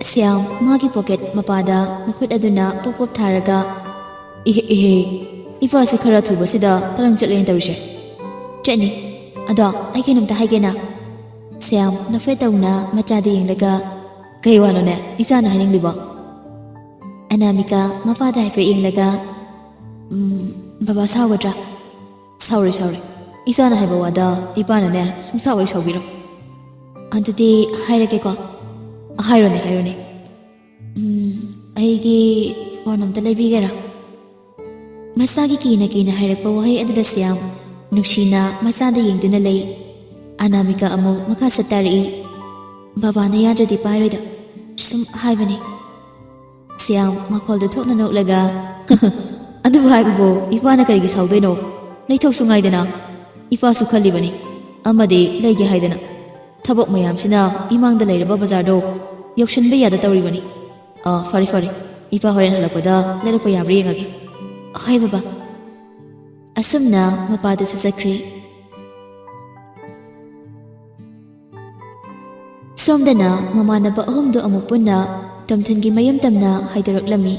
ꯁ꯭ꯌꯥꯝ ꯃꯥꯒꯤ ꯄꯣꯀꯦꯠ ꯃꯄꯥꯗ ꯃꯈꯨꯠ ꯑꯗꯨꯅ ꯄꯣꯞ ꯄꯣꯞ ꯊꯥꯔꯒ, "ꯏꯍꯦ ꯏꯍꯦ, ꯏꯄꯥꯁꯤ ꯈꯔ ꯊꯨꯕꯁꯤꯗ ꯇꯔꯪ ꯆꯠꯂꯦꯅ ꯇꯧꯔꯤꯁꯦ꯫ ꯆꯠꯅꯤ꯫ ꯑꯗꯣ ꯑꯩ ꯀꯩꯅꯣꯝꯇ ꯍꯥꯏꯒꯦꯅ?" ꯁ꯭ꯌꯥꯝ ꯅꯣꯛꯐꯦꯠ ꯇꯧꯅ ꯃꯆꯥꯗ ꯌꯦꯡꯂꯒ, "ꯀꯩ ꯋꯥꯅꯣꯅꯦ ꯏꯆꯥꯅ ꯍꯥꯏꯅꯤꯡꯂꯤꯕꯣ?" ꯑꯅꯥꯃꯤꯀꯥ ꯃꯄꯥꯗ ꯍꯥꯏꯐꯦꯠ ꯌꯦꯡꯂꯒ, "ꯎꯝ, ꯕꯕꯥ ꯁꯥꯎꯒꯗ꯭ꯔꯥ?" "ꯁꯥꯎꯔꯣꯏ, ꯁꯥꯎꯔꯣꯏ꯫ ꯏꯆꯥꯅ ꯍꯥꯏꯕ ꯋꯥꯗ ꯏꯄꯥꯅꯅꯦ ꯁꯨꯡꯁꯥꯎ ꯍꯦꯛ ꯁꯥꯎꯕꯤꯔꯣꯏ꯫ ꯑꯗꯨꯗꯤ ꯍꯥꯏꯔꯒꯦꯀꯣ?" "ꯍꯥꯏꯔꯣꯅꯦ, ꯍꯥꯏꯔꯣꯅꯦ꯫" "ꯎꯝ, ꯑꯩꯒꯤ ꯐꯣꯟ ꯑꯝꯇ ꯂꯩꯕꯤꯒꯦꯔꯥ?" ꯃꯆꯥꯒꯤ ꯀꯤꯅ ꯀꯤꯅ ꯍꯥꯏꯔꯛꯄ ꯋꯥꯍꯩ ꯑꯗꯨꯗ ꯁ꯭ꯌꯥꯝ ꯅꯨꯡꯁꯤꯅ ꯃꯆꯥꯗ ꯌꯦꯡꯗꯨꯅ ꯂꯩ꯫ ꯑꯅꯥꯃꯤꯀꯥ ꯑꯃꯨꯛ ꯃꯈꯥ ꯁꯠꯇꯥꯔꯛꯏ, "ꯕꯕꯥꯅ ꯌꯥꯗ꯭ꯔꯗꯤ ꯄꯥꯏꯔꯣꯏꯗ, ꯁꯨꯝ ꯍꯥꯏꯕꯅꯤ꯫" ꯁ꯭ꯌꯥꯝ ꯃꯈꯣꯜꯗꯨ ꯊꯣꯛꯅ ꯅꯣꯛꯂꯒ, "ꯑꯗꯨꯕꯨ ꯍꯥꯏꯕꯕꯨ ꯏꯄꯥꯅ ꯀꯔꯤꯒꯤ ꯁꯥꯎꯗꯣꯏꯅꯣ? ꯂꯩꯊꯣꯛꯁꯨ ꯉꯥꯏꯗꯅ꯫ ꯏꯄꯥꯁꯨ ꯈꯜꯂꯤꯕꯅꯤ, ꯑꯃꯗꯤ ꯂꯩꯒꯦ ꯍꯥꯏꯗꯅ꯫ ꯊꯕꯛ ꯃꯌꯥꯝꯁꯤꯅ ꯏꯃꯥꯡꯗ ꯂꯩꯔꯕ ꯕꯖꯥꯔꯗꯣ ꯌꯧꯁꯤꯟꯕ ꯌꯥꯗ ꯇꯧꯔꯤꯕꯅꯤ꯫ ꯑꯥ, ꯐꯔꯦ, ꯐꯔꯦ꯫ ꯏꯄꯥ ꯍꯣꯔꯦꯟ ꯍꯜꯂꯛꯄꯗ ꯂꯩꯔꯛꯄ ꯌꯥꯕ꯭ꯔꯥ ꯌꯦꯡꯉꯒꯦ꯫" "ꯍꯣꯏ ꯕꯕꯥ꯫" ꯑꯁꯨꯝꯅ ꯃꯄꯥꯗꯨꯁꯨ ꯆꯠꯈ꯭ꯔꯦ꯫ ꯁꯣꯝꯗꯅ ꯃꯃꯥꯟꯅꯕ ꯑꯍꯨꯝꯗꯨ ꯑꯃꯨꯛ ꯄꯨꯟꯅ ꯇꯣꯝꯊꯤꯟꯒꯤ ꯃꯌꯨꯝ ꯇꯝꯅ ꯍꯥꯏꯗꯣꯔꯛꯂꯝꯃꯤ꯫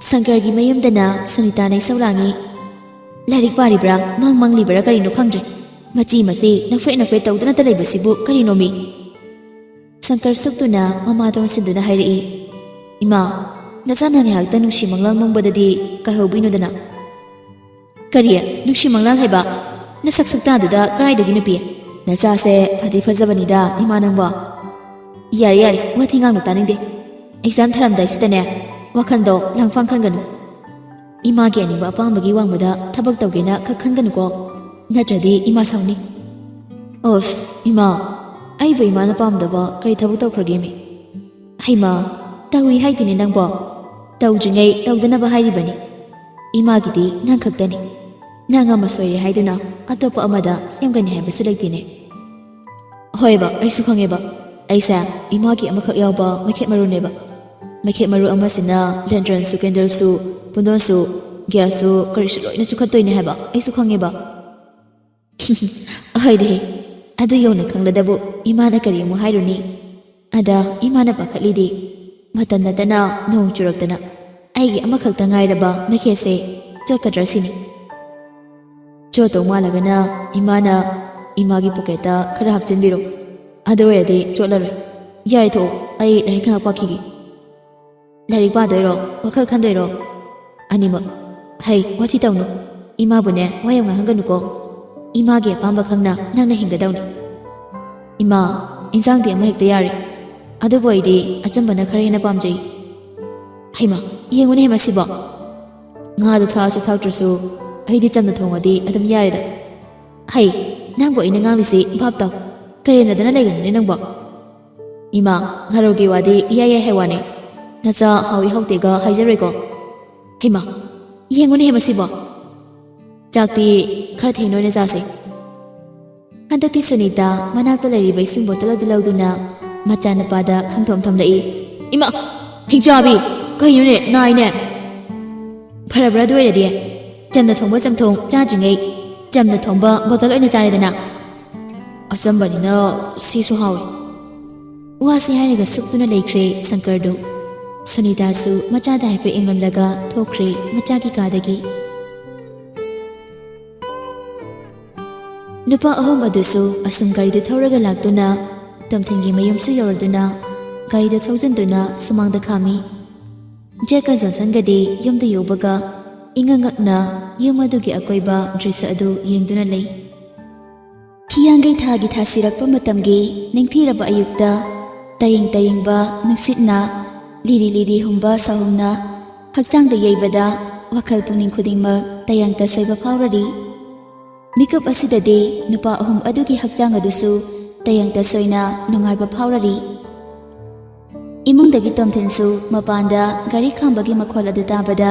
ꯁꯪꯀꯔꯒꯤ ꯃꯌꯨꯝꯗꯅ ꯁꯨꯅꯤꯇꯥꯅ ꯏꯁꯧ ꯂꯥꯡꯉꯤ꯫ "ꯂꯥꯏꯔꯤꯛ ꯄꯥꯔꯤꯕ꯭ꯔꯥ, ꯃꯪ ꯃꯪꯂꯤꯕ꯭ꯔꯥ ꯀꯔꯤꯅꯣ ꯈꯪꯗ꯭ꯔꯦ꯫ ꯃꯆꯤ ꯃꯆꯤ ꯅꯣꯛꯐꯦꯠ ꯅꯣꯛꯐꯦꯠ ꯇꯧꯗꯨꯅꯇ ꯂꯩꯕꯁꯤꯕꯨ ꯀꯔꯤꯅꯣꯃꯤ?" ꯁꯪꯀꯔ ꯁꯨꯛꯇꯨꯅ ꯃꯃꯥꯗ ꯑꯣꯟꯁꯤꯟꯗꯨꯅ ꯍꯥꯏꯔꯛꯏ, "ꯏꯃꯥ, ꯅꯆꯥꯅ ꯉꯥꯏꯍꯥꯛꯇ ꯅꯨꯡꯁꯤ ꯃꯪꯂꯥꯜ ꯃꯪꯕꯗꯗꯤ ꯀꯥꯏꯍꯧꯕꯤꯅꯨꯗꯅ꯫" "ꯀꯔꯤ? ꯅꯨꯡꯁꯤ ꯃꯪꯂꯥꯜ ꯍꯥꯏꯕ? ꯅꯁꯛ ꯁꯛꯇꯥꯗꯨꯗ ꯀꯗꯥꯏꯗꯒꯤ ꯅꯨꯄꯤ? ꯅꯆꯥꯁꯦ ꯐꯗꯤ ꯐꯖꯕꯅꯤꯗ, ꯏꯃꯥ ꯅꯪꯕꯣ꯫" "ꯌꯥꯔꯦ, ꯌꯥꯔꯦ, ꯋꯥꯊꯤ ꯉꯥꯡꯅ ꯇꯥꯅꯤꯡꯗꯦ꯫ ꯑꯦꯛꯖꯥꯝ ꯊꯥꯔꯝꯗꯥꯏꯁꯤꯗꯅꯦ, ꯋꯥꯈꯜꯗꯣ ꯂꯥꯡꯐꯥꯡ ꯈꯟꯒꯅꯨ꯫ ꯏꯃꯥꯒꯤ ꯑꯅꯤꯡꯕ ꯑꯄꯥꯝꯕꯒꯤ ꯋꯥꯡꯃꯗ ꯊꯕꯛ ꯇꯧꯒꯦꯅ ꯈꯛ ꯈꯟꯒꯅꯨꯀꯣ, ꯅꯠꯇ꯭ꯔꯗꯤ ꯏꯃꯥ ꯁꯥꯎꯅꯤ꯫" "ꯑꯁ, ꯏꯃꯥ, ꯑꯩꯕꯨ ꯏꯃꯥꯅ ꯄꯥꯝꯗꯕ ꯀꯔꯤ ꯊꯕꯛ ꯇꯧꯈ꯭ꯔꯒꯦ ꯃꯤ?" "ꯍꯩꯃꯥ, ꯇꯧꯏ ꯍꯥꯏꯗꯤꯅꯦ ꯅꯪꯕꯣ꯫ ꯇꯧꯗ꯭ꯔꯤꯉꯩ ꯇꯧꯗꯅꯕ ꯍꯥꯏꯔꯤꯕꯅꯤ꯫ ꯏꯃꯥꯒꯤꯗꯤ ꯅꯪ ꯈꯛꯇꯅꯤ꯫ ꯅꯪ ꯑꯃ ꯁꯣꯏꯔꯦ ꯍꯥꯏꯗꯨꯅ ꯑꯇꯣꯞꯄ ꯑꯃꯗ ꯁꯦꯝꯒꯅꯤ ꯍꯥꯏꯕꯁꯨ ꯂꯩꯇꯦꯅꯦ꯫" "ꯍꯣꯏꯕ, ꯑꯩꯁꯨ ꯈꯪꯉꯦꯕ꯫ ꯑꯩꯁꯦ ꯏꯃꯥꯒꯤ ꯑꯃꯈꯛ ꯌꯥꯎꯕ ꯃꯩꯈꯦꯠ ꯃꯔꯨꯅꯦꯕ꯫ ꯃꯩꯈꯦꯠ ꯃꯔꯨ ꯑꯃꯁꯤꯅ ꯂꯦꯟꯇ꯭ꯔꯟꯁꯨ, ꯀꯦꯟꯗꯜꯁꯨ, ꯄꯨꯟꯗꯣꯟꯁꯨ, ꯒ꯭ꯌꯥꯁꯁꯨ, ꯀꯔꯤꯁꯨ ꯂꯣꯏꯅ ꯆꯨꯈꯠꯇꯣꯏꯅꯦ ꯍꯥꯏꯕ ꯑꯩꯁꯨ ꯈꯪꯉꯦꯕ꯫" "ꯑꯍꯣꯏꯗꯤ, ꯑꯗꯨ ꯌꯧꯅ ꯈꯪꯂꯗꯕꯨ ꯏꯃꯥꯅ ꯀꯔꯤ ꯑꯃꯨꯛ ꯍꯥꯏꯔꯨꯅꯤ? ꯑꯗ ꯏꯃꯥꯅ ꯄꯥꯈꯠꯂꯤꯗꯤ ꯃꯇꯝ ꯅꯠꯇꯅ ꯅꯣꯡ ꯆꯨꯔꯛꯇꯅ ꯑꯩꯒꯤ ꯑꯃꯈꯛꯇ ꯉꯥꯏꯔꯕ ꯃꯩꯈꯦꯠꯁꯦ ꯆꯣꯠꯀꯗ꯭ꯔꯥ ꯁꯤꯅꯤ꯫" "ꯆꯣꯠꯇꯧ ꯃꯥꯜꯂꯒꯅ ꯏꯃꯥꯅ ꯏꯃꯥꯒꯤ ꯄꯣꯀꯦꯠꯇ ꯈꯔ ꯍꯥꯞꯆꯤꯟꯕꯤꯔꯣ꯫ ꯑꯗꯨ ꯑꯣꯏꯔꯗꯤ ꯆꯣꯠꯂꯔꯣꯏ꯫ ꯌꯥꯔꯦ, ꯊꯣꯛꯑꯣ, ꯑꯩ ꯂꯥꯏꯔꯤꯛ ꯉꯥꯏꯍꯥꯛ ꯄꯥꯈꯤꯒꯦ꯫" "ꯂꯥꯏꯔꯤꯛ ꯄꯥꯗꯣꯏꯔꯣ? ꯋꯥꯈꯜ ꯈꯟꯗꯣꯏꯔꯣ?" "ꯑꯅꯤꯃꯛ꯫" "ꯍꯩ, ꯋꯥꯊꯤ ꯇꯧꯅꯨ꯫ ꯏꯃꯥꯕꯨꯅꯦ ꯋꯥ ꯌꯥꯝ ꯉꯥꯡꯍꯟꯒꯅꯨꯀꯣ꯫ ꯏꯃꯥꯒꯤ ꯑꯄꯥꯝꯕ ꯈꯪꯅ ꯅꯪꯅ ꯍꯤꯡꯒꯗꯧꯅꯤ꯫" "ꯏꯃꯥ, ꯏꯟꯁꯥꯡꯗꯤ ꯑꯃ ꯍꯦꯛꯇ ꯌꯥꯔꯦ, ꯑꯗꯨꯕꯨ ꯑꯩꯗꯤ ꯑꯆꯝꯕꯅ ꯈꯔ ꯍꯦꯟꯅ ꯄꯥꯝꯖꯩ꯫" "ꯍꯩꯃꯥ, ꯌꯦꯡꯉꯨꯅꯦ ꯃꯁꯤꯕꯣ꯫ ꯉꯥꯗꯨ ꯊꯥꯛꯑꯁꯨ ꯊꯥꯛꯇ꯭ꯔꯁꯨ ꯑꯩꯗꯤ ꯆꯝꯅ ꯊꯣꯡꯉꯗꯤ ꯑꯗꯨꯝ ꯌꯥꯔꯦꯗ꯫ ꯍꯩ, ꯅꯪꯕꯨ ꯑꯩꯅ ꯉꯥꯡꯂꯤꯁꯤ ꯚꯥꯞ ꯇꯥꯎ꯫ ꯀꯔꯦꯝꯅꯗꯅ ꯂꯩꯒꯅꯨꯅꯦ ꯅꯪꯕꯣ꯫" "ꯏꯃꯥ, ꯉꯥꯔꯧꯒꯤ ꯋꯥꯗꯤ ꯏꯌꯥ ꯌꯥꯏ ꯍꯥꯏ ꯋꯥꯅꯤ꯫ ꯅꯆꯥ ꯍꯥꯎꯏ ꯍꯥꯎꯇꯦꯒ ꯍꯥꯏꯖꯔꯣꯏꯀꯣ꯫ ꯍꯩꯃꯥ, ꯌꯦꯡꯉꯨꯅꯦ ꯃꯁꯤꯕꯣ꯫ ꯆꯥꯛꯇꯤ ꯈꯔ ꯊꯦꯡꯅ ꯑꯣꯏꯅ ꯆꯥꯁꯦ꯫" ꯍꯟꯗꯛꯇꯤ ꯁꯨꯅꯤꯇꯥ ꯃꯅꯥꯛꯇ ꯂꯩꯔꯤꯕ ꯏꯁꯤꯡ ꯕꯣꯇꯜ ꯑꯗꯨ ꯂꯧꯗꯨꯅ ꯃꯆꯥꯅꯨꯄꯥꯗ ꯈꯪꯊꯣꯝ ꯊꯣꯝꯂꯛꯏ꯫ "ꯏꯃꯥ! ꯍꯤꯡꯆꯥꯕꯤ! ꯀꯩꯅꯣꯅꯦ, ꯅꯥꯏꯅꯦ?" "ꯐꯔꯕ꯭ꯔꯥ ꯑꯗꯨ ꯑꯣꯏꯔꯗꯤ? ꯆꯝꯅ ꯊꯣꯡꯕ ꯆꯝꯊꯣꯡ ꯆꯥꯗ꯭ꯔꯤꯉꯩ ꯆꯝꯅ ꯊꯣꯡꯕ ꯕꯣꯇꯜ ꯑꯣꯏꯅ ꯆꯥꯔꯦꯗꯅ꯫ ꯑꯆꯝꯕꯅꯤꯅ ꯁꯤꯁꯨ ꯍꯥꯎꯏ꯫" ꯋꯥꯁꯤ ꯍꯥꯏꯔꯒ ꯁꯨꯛꯇꯨꯅ ꯂꯩꯈ꯭ꯔꯦ ꯁꯪꯀꯔꯗꯨ꯫ ꯁꯨꯅꯤꯇꯥꯁꯨ ꯃꯆꯥꯗ ꯍꯥꯏꯐꯦꯠ ꯌꯦꯡꯂꯝꯂꯒ ꯊꯣꯛꯈ꯭ꯔꯦ ꯃꯆꯥꯒꯤ ꯀꯥꯗꯒꯤ꯫ ꯅꯨꯄꯥ ꯑꯍꯨꯝ ꯑꯗꯨꯁꯨ ꯑꯁꯨꯝ ꯒꯥꯔꯤꯗꯨ ꯊꯧꯔꯒ ꯂꯥꯛꯇꯨꯅ ꯇꯣꯝꯊꯤꯟꯒꯤ ꯃꯌꯨꯝꯁꯨ ꯌꯧꯔꯗꯨꯅ ꯒꯥꯔꯤꯗ ꯊꯧꯖꯤꯟꯗꯨꯅ ꯁꯨꯃꯥꯡꯗ ꯈꯥꯝꯃꯤ꯫ ꯖꯦꯛꯀ ꯖꯣꯟꯁꯟꯒꯗꯤ ꯌꯨꯝꯗ ꯌꯧꯕꯒ ꯏꯉꯛ ꯉꯛꯅ ꯌꯨꯝ ꯑꯗꯨꯒꯤ ꯑꯀꯣꯏꯕ ꯗ꯭ꯔꯤꯁ꯭ꯌ ꯑꯗꯨ ꯌꯦꯡꯗꯨꯅ ꯂꯩ꯫ ꯍꯤꯌꯥꯡꯒꯩ ꯊꯥꯒꯤ ꯊꯥꯁꯤꯔꯛꯄ ꯃꯇꯝꯒꯤ ꯅꯤꯡꯊꯤꯔꯕ ꯑꯌꯨꯛꯇ ꯇꯌꯦꯡ ꯇꯌꯦꯡꯕ ꯅꯨꯡꯁꯤꯠꯅ ꯂꯤꯔꯤ ꯂꯤꯔꯤ ꯍꯨꯝꯕ ꯁꯥꯍꯨꯝꯅ ꯍꯛꯆꯥꯡꯗ ꯌꯩꯕꯗ ꯋꯥꯈꯜ ꯄꯨꯛꯅꯤꯡ ꯈꯨꯗꯤꯡꯃꯛ ꯇꯌꯥꯡ ꯇꯁꯣꯏꯕ ꯐꯥꯎꯔꯔꯤ꯫ ꯃꯤꯀꯨꯞ ꯑꯁꯤꯗꯗꯤ ꯅꯨꯄꯥ ꯑꯍꯨꯝ ꯑꯗꯨꯒꯤ ꯍꯛꯆꯥꯡ ꯑꯗꯨꯁꯨ ꯇꯌꯥꯡ ꯇꯁꯣꯏꯅ ꯅꯨꯡꯉꯥꯏꯕ ꯐꯥꯎꯔꯔꯤ꯫ ꯏꯃꯨꯡꯗꯒꯤ ꯇꯣꯝꯊꯤꯟꯁꯨ ꯃꯄꯥꯟꯗ ꯒꯥꯔꯤ ꯈꯥꯝꯕꯒꯤ ꯃꯈꯣꯜ ꯑꯗꯨ ꯇꯥꯕꯗ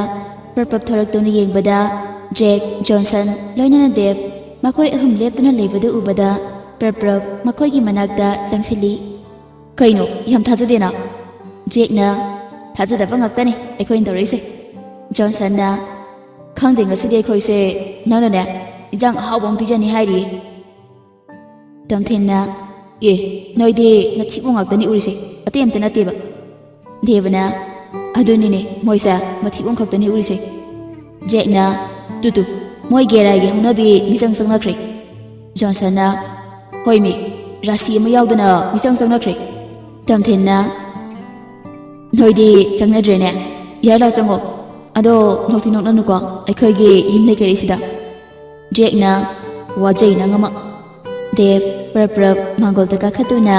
ꯄ꯭ꯔꯞ ꯄ꯭ꯔꯞ ꯊꯣꯔꯛꯇꯨꯅ ꯌꯦꯡꯕꯗ ꯖꯦꯛ, ꯖꯣꯟꯁꯟ, ꯂꯣꯏꯅꯅ ꯗꯦꯕ, ꯃꯈꯣꯏ ꯑꯍꯨꯝ ꯂꯦꯞꯇꯨꯅ ꯂꯩꯕꯗꯨ ꯎꯕꯗ ꯄ꯭ꯔꯞ ꯄ꯭ꯔꯞ ꯃꯈꯣꯏꯒꯤ ꯃꯅꯥꯛꯇ ꯆꯪꯁꯤꯜꯂꯤ꯫ "ꯀꯩꯅꯣ, ꯌꯥꯝ ꯊꯥꯖꯗꯦꯅ?" ꯖꯦꯛꯅ, "ꯊꯥꯖꯗꯕ ꯉꯥꯛꯇꯅꯤ ꯑꯩꯈꯣꯏꯅ ꯇꯧꯔꯛꯏꯁꯦ꯫" ꯖꯣꯟꯁꯟꯅ, "ꯈꯪꯗꯦ, ꯉꯁꯤꯗꯤ ꯑꯩꯈꯣꯏꯁꯦ ꯅꯪꯅꯅꯦ ꯏꯟꯖꯥꯡ ꯑꯍꯥꯎꯕ ꯑꯃ ꯄꯤꯖꯅꯤ ꯍꯥꯏꯔꯤ꯫" ꯇꯣꯝꯊꯤꯟꯅ, "ꯑꯦ, ꯅꯣꯏꯗꯤ ꯅꯊꯤꯕꯣꯡ ꯉꯥꯛꯇꯅꯤ ꯎꯔꯤꯁꯦ, ꯑꯇꯩ ꯑꯝꯇ ꯅꯠꯇꯦꯕ꯫" ꯗꯦꯕꯅ, "ꯑꯗꯨꯅꯤꯅꯦ, ꯃꯣꯏꯁꯦ ꯃꯊꯤꯕꯣꯡ ꯈꯛꯇꯅꯤ ꯎꯔꯤꯁꯦ꯫" ꯖꯦꯛꯅ, "ꯇꯨ ꯇꯨ, ꯃꯣꯏ ꯒꯦꯔꯥꯏꯒꯤ ꯍꯧꯅꯕꯤ ꯃꯤꯆꯪ ꯆꯪꯅꯈ꯭ꯔꯦ꯫" ꯖꯣꯟꯁꯟꯅ, "ꯍꯣꯏꯃꯤ, ꯔꯥꯁꯤ ꯑꯃ ꯌꯥꯎꯗꯅ ꯃꯤꯆꯪ ꯆꯪꯅꯈ꯭ꯔꯦ꯫" ꯇꯣꯝꯊꯤꯟꯅ, "ꯅꯣꯏꯗꯤ ꯆꯪꯅꯗ꯭ꯔꯦꯅꯦ꯫ ꯌꯥꯏ, ꯂꯥꯎ ꯆꯪꯉꯣ꯫ ꯑꯗꯣ ꯅꯣꯛꯇꯤ ꯅꯣꯛꯅꯅꯨꯀꯣ, ꯑꯩꯈꯣꯏꯒꯤ ꯌꯨꯝ ꯂꯩꯀꯔꯤꯁꯤꯗ꯫" ꯖꯦꯛꯅ, "ꯋꯥꯖꯩ ꯅꯪ ꯑꯃ꯫" ꯗꯦꯕ ꯄ꯭ꯔꯞ ꯄ꯭ꯔꯞ ꯃꯥꯡꯒꯣꯜꯗ ꯀꯥꯈꯠꯇꯨꯅ,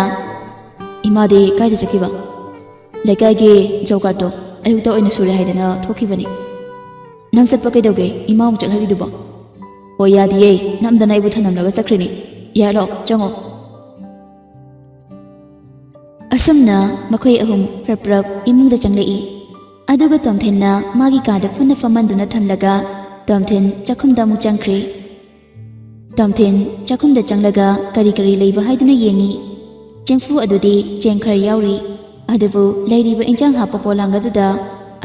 "ꯏꯃꯥꯗꯤ ꯀꯥꯏꯗ ꯆꯠꯈꯤꯕ?" "ꯂꯩꯀꯥꯏꯒꯤ ꯖꯣꯕ ꯀꯥꯔꯗꯇꯣ ꯑꯌꯨꯛꯇ ꯑꯣꯏꯅ ꯁꯨꯔꯦ ꯍꯥꯏꯗꯅ ꯊꯣꯛꯈꯤꯕꯅꯤ꯫" "ꯅꯪ ꯆꯠꯄ ꯀꯩꯗꯧꯒꯦ ꯏꯃꯥ ꯑꯃꯨꯛ ꯆꯠꯍꯜꯂꯤꯗꯨꯕꯣ?" "ꯑꯣ, ꯌꯥꯗꯤꯌꯦ, ꯅꯝꯗꯅ ꯑꯩꯕꯨ ꯊꯅꯝꯂꯒ ꯆꯠꯈ꯭ꯔꯤꯅꯤ꯫ ꯌꯥꯔꯣ, ꯆꯪꯉꯣ꯫" ꯑꯁꯨꯝꯅ ꯃꯈꯣꯏ ꯑꯍꯨꯝ ꯄ꯭ꯔꯞ ꯄ꯭ꯔꯞ ꯏꯃꯨꯡꯗ ꯆꯪꯂꯛꯏ꯫ ꯑꯗꯨꯒ ꯇꯣꯝꯊꯤꯟꯅ ꯃꯥꯒꯤ ꯀꯥꯗ ꯄꯨꯟꯅ ꯐꯝꯍꯟꯗꯨꯅ ꯊꯝꯂꯒ ꯇꯣꯝꯊꯤꯟ ꯆꯥꯛꯈꯨꯝꯗ ꯑꯃꯨꯛ ꯆꯪꯈ꯭ꯔꯦ꯫ ꯇꯣꯝꯊꯤꯟ ꯆꯥꯛꯈꯨꯝꯗ ꯆꯪꯂꯒ ꯀꯔꯤ ꯀꯔꯤ ꯂꯩꯕ ꯍꯥꯏꯗꯨꯅ ꯌꯦꯡꯉꯤ꯫ ꯆꯦꯡꯐꯨ ꯑꯗꯨꯗꯤ ꯆꯦꯡ ꯈꯔ ꯌꯥꯎꯔꯤ, ꯑꯗꯨꯕꯨ ꯂꯩꯔꯤꯕ ꯏꯟꯖꯥꯡ ꯍꯥꯞꯄ ꯄꯣꯂꯥꯡ ꯑꯗꯨꯗ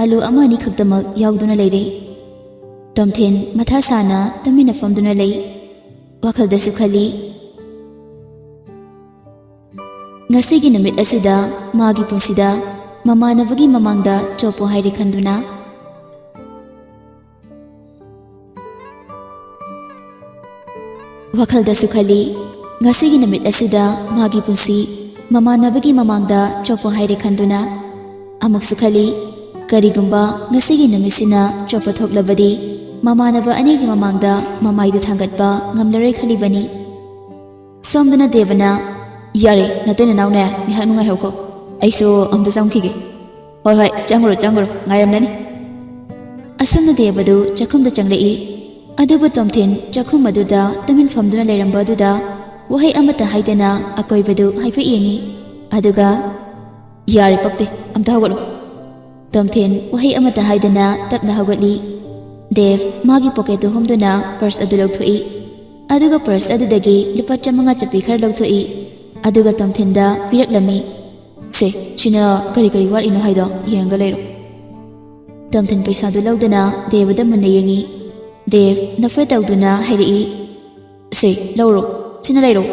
ꯑꯂꯨ ꯑꯃ ꯑꯅꯤ ꯈꯛꯇꯃꯛ ꯌꯥꯎꯗꯨꯅ ꯂꯩꯔꯦ꯫ ꯇꯣꯝꯊꯤꯟ ꯃꯊꯥ ꯁꯥꯅ ꯇꯨꯃꯤꯟꯅ ꯐꯝꯗꯨꯅ ꯂꯩ꯫ ꯋꯥꯈꯜꯗꯁꯨ ꯈꯜꯂꯤ, ꯉꯁꯤꯒꯤ ꯅꯨꯃꯤꯠ ꯑꯁꯤꯗ ꯃꯥꯒꯤ ꯄꯨꯟꯁꯤꯗ ꯃꯃꯥꯟꯅꯕꯒꯤ ꯃꯃꯥꯡꯗ ꯆꯣꯞꯄꯨ ꯍꯥꯏꯔꯦ ꯈꯟꯗꯨꯅ꯫ ꯋꯥꯈꯜꯗꯁꯨ ꯈꯜꯂꯤ, ꯉꯁꯤꯒꯤ ꯅꯨꯃꯤꯠ ꯑꯁꯤꯗ ꯃꯥꯒꯤ ꯄꯨꯟꯁꯤ ꯃꯃꯥꯟꯅꯕꯒꯤ ꯃꯃꯥꯡꯗ ꯆꯣꯞꯄꯣ ꯍꯥꯏꯔꯦ ꯈꯟꯗꯨꯅ꯫ ꯑꯃꯨꯛꯁꯨ ꯈꯜꯂꯤ, ꯀꯔꯤꯒꯨꯝꯕ ꯉꯁꯤꯒꯤ ꯅꯨꯃꯤꯠꯁꯤꯅ ꯆꯣꯞꯄ ꯊꯣꯛꯂꯕꯗꯤ ꯃꯃꯥꯟꯅꯕ ꯑꯅꯤꯒꯤ ꯃꯃꯥꯡꯗ ꯃꯃꯥꯏꯗꯨ ꯊꯥꯡꯒꯠꯄ ꯉꯝꯂꯔꯣꯏ ꯈꯜꯂꯤꯕꯅꯤ꯫ ꯁꯣꯝꯗꯅ ꯗꯦꯕꯅ, "ꯌꯥꯔꯦ, ꯅꯇꯩ ꯅꯅꯥꯎꯅꯦ, ꯉꯥꯏꯍꯥꯛ ꯅꯨꯡꯉꯥꯏꯍꯧꯀꯣ꯫ ꯑꯩꯁꯨ ꯑꯝꯇ ꯆꯪꯈꯤꯒꯦ꯫" "ꯍꯣꯏ, ꯍꯣꯏ, ꯆꯪꯉꯨꯔꯣ, ꯆꯪꯉꯨꯔꯣ, ꯉꯥꯏꯔꯝꯂꯅꯤ꯫" ꯑꯁꯨꯝꯅ ꯗꯦꯕꯗꯨ ꯆꯥꯛꯈꯨꯝꯗ ꯆꯪꯂꯛꯏ꯫ ꯑꯗꯨꯕꯨ ꯇꯣꯝꯊꯤꯟ ꯆꯥꯛꯈꯨꯝ ꯑꯗꯨꯗ ꯇꯨꯃꯤꯟ ꯐꯝꯗꯨꯅ ꯂꯩꯔꯝꯕ ꯑꯗꯨꯗ ꯋꯥꯍꯩ ꯑꯃꯠꯇ ꯍꯥꯏꯗꯅ ꯑꯀꯣꯏꯕꯗꯨ ꯍꯥꯏꯐꯦꯠ ꯌꯦꯡꯏ꯫ ꯑꯗꯨꯒ, "ꯌꯥꯔꯦ, ꯄꯛꯇꯦ, ꯑꯝꯇ ꯍꯧꯒꯠꯂꯣ꯫" ꯇꯣꯝꯊꯤꯟ ꯋꯥꯍꯩ ꯑꯃꯠꯇ ꯍꯥꯏꯗꯅ ꯇꯞꯅ ꯍꯧꯒꯠꯂꯤ꯫ ꯗꯦꯕ ꯃꯥꯒꯤ ꯄꯣꯀꯦꯠꯇꯨ ꯍꯨꯝꯗꯨꯅ ꯄꯔꯁ ꯑꯗꯨ ꯂꯧꯊꯣꯛꯏ꯫ ꯑꯗꯨꯒ ꯄꯔꯁ ꯑꯗꯨꯗꯒꯤ ꯂꯨꯄꯥ ꯆꯥꯃꯉꯥ ꯆꯞꯄꯤ ꯈꯔ ꯂꯧꯊꯣꯛꯏ꯫ ꯑꯗꯨꯒ ꯇꯣꯝꯊꯤꯟꯗ ꯄꯤꯔꯛꯂꯝꯃꯤ꯫ "ꯁꯦ, ꯁꯤꯅ ꯀꯔꯤ ꯀꯔꯤ ꯋꯥꯠꯂꯤꯅꯣ ꯍꯥꯏꯗꯣ ꯌꯦꯡꯉꯒ ꯂꯩꯔꯣ꯫" ꯇꯣꯝꯊꯤꯟ ꯄꯩꯁꯥꯗꯨ ꯂꯧꯗꯨꯅ ꯗꯦꯕꯗ ꯃꯨꯟꯅ ꯌꯦꯡꯉꯤ꯫ ꯗꯦꯕ ꯅꯣꯛꯐꯦꯠ ꯇꯧꯗꯨꯅ ꯍꯥꯏꯔꯛꯏ, "ꯁꯦ, ꯂꯧꯔꯣ, ꯁꯤꯅ ꯂꯩꯔꯣ꯫"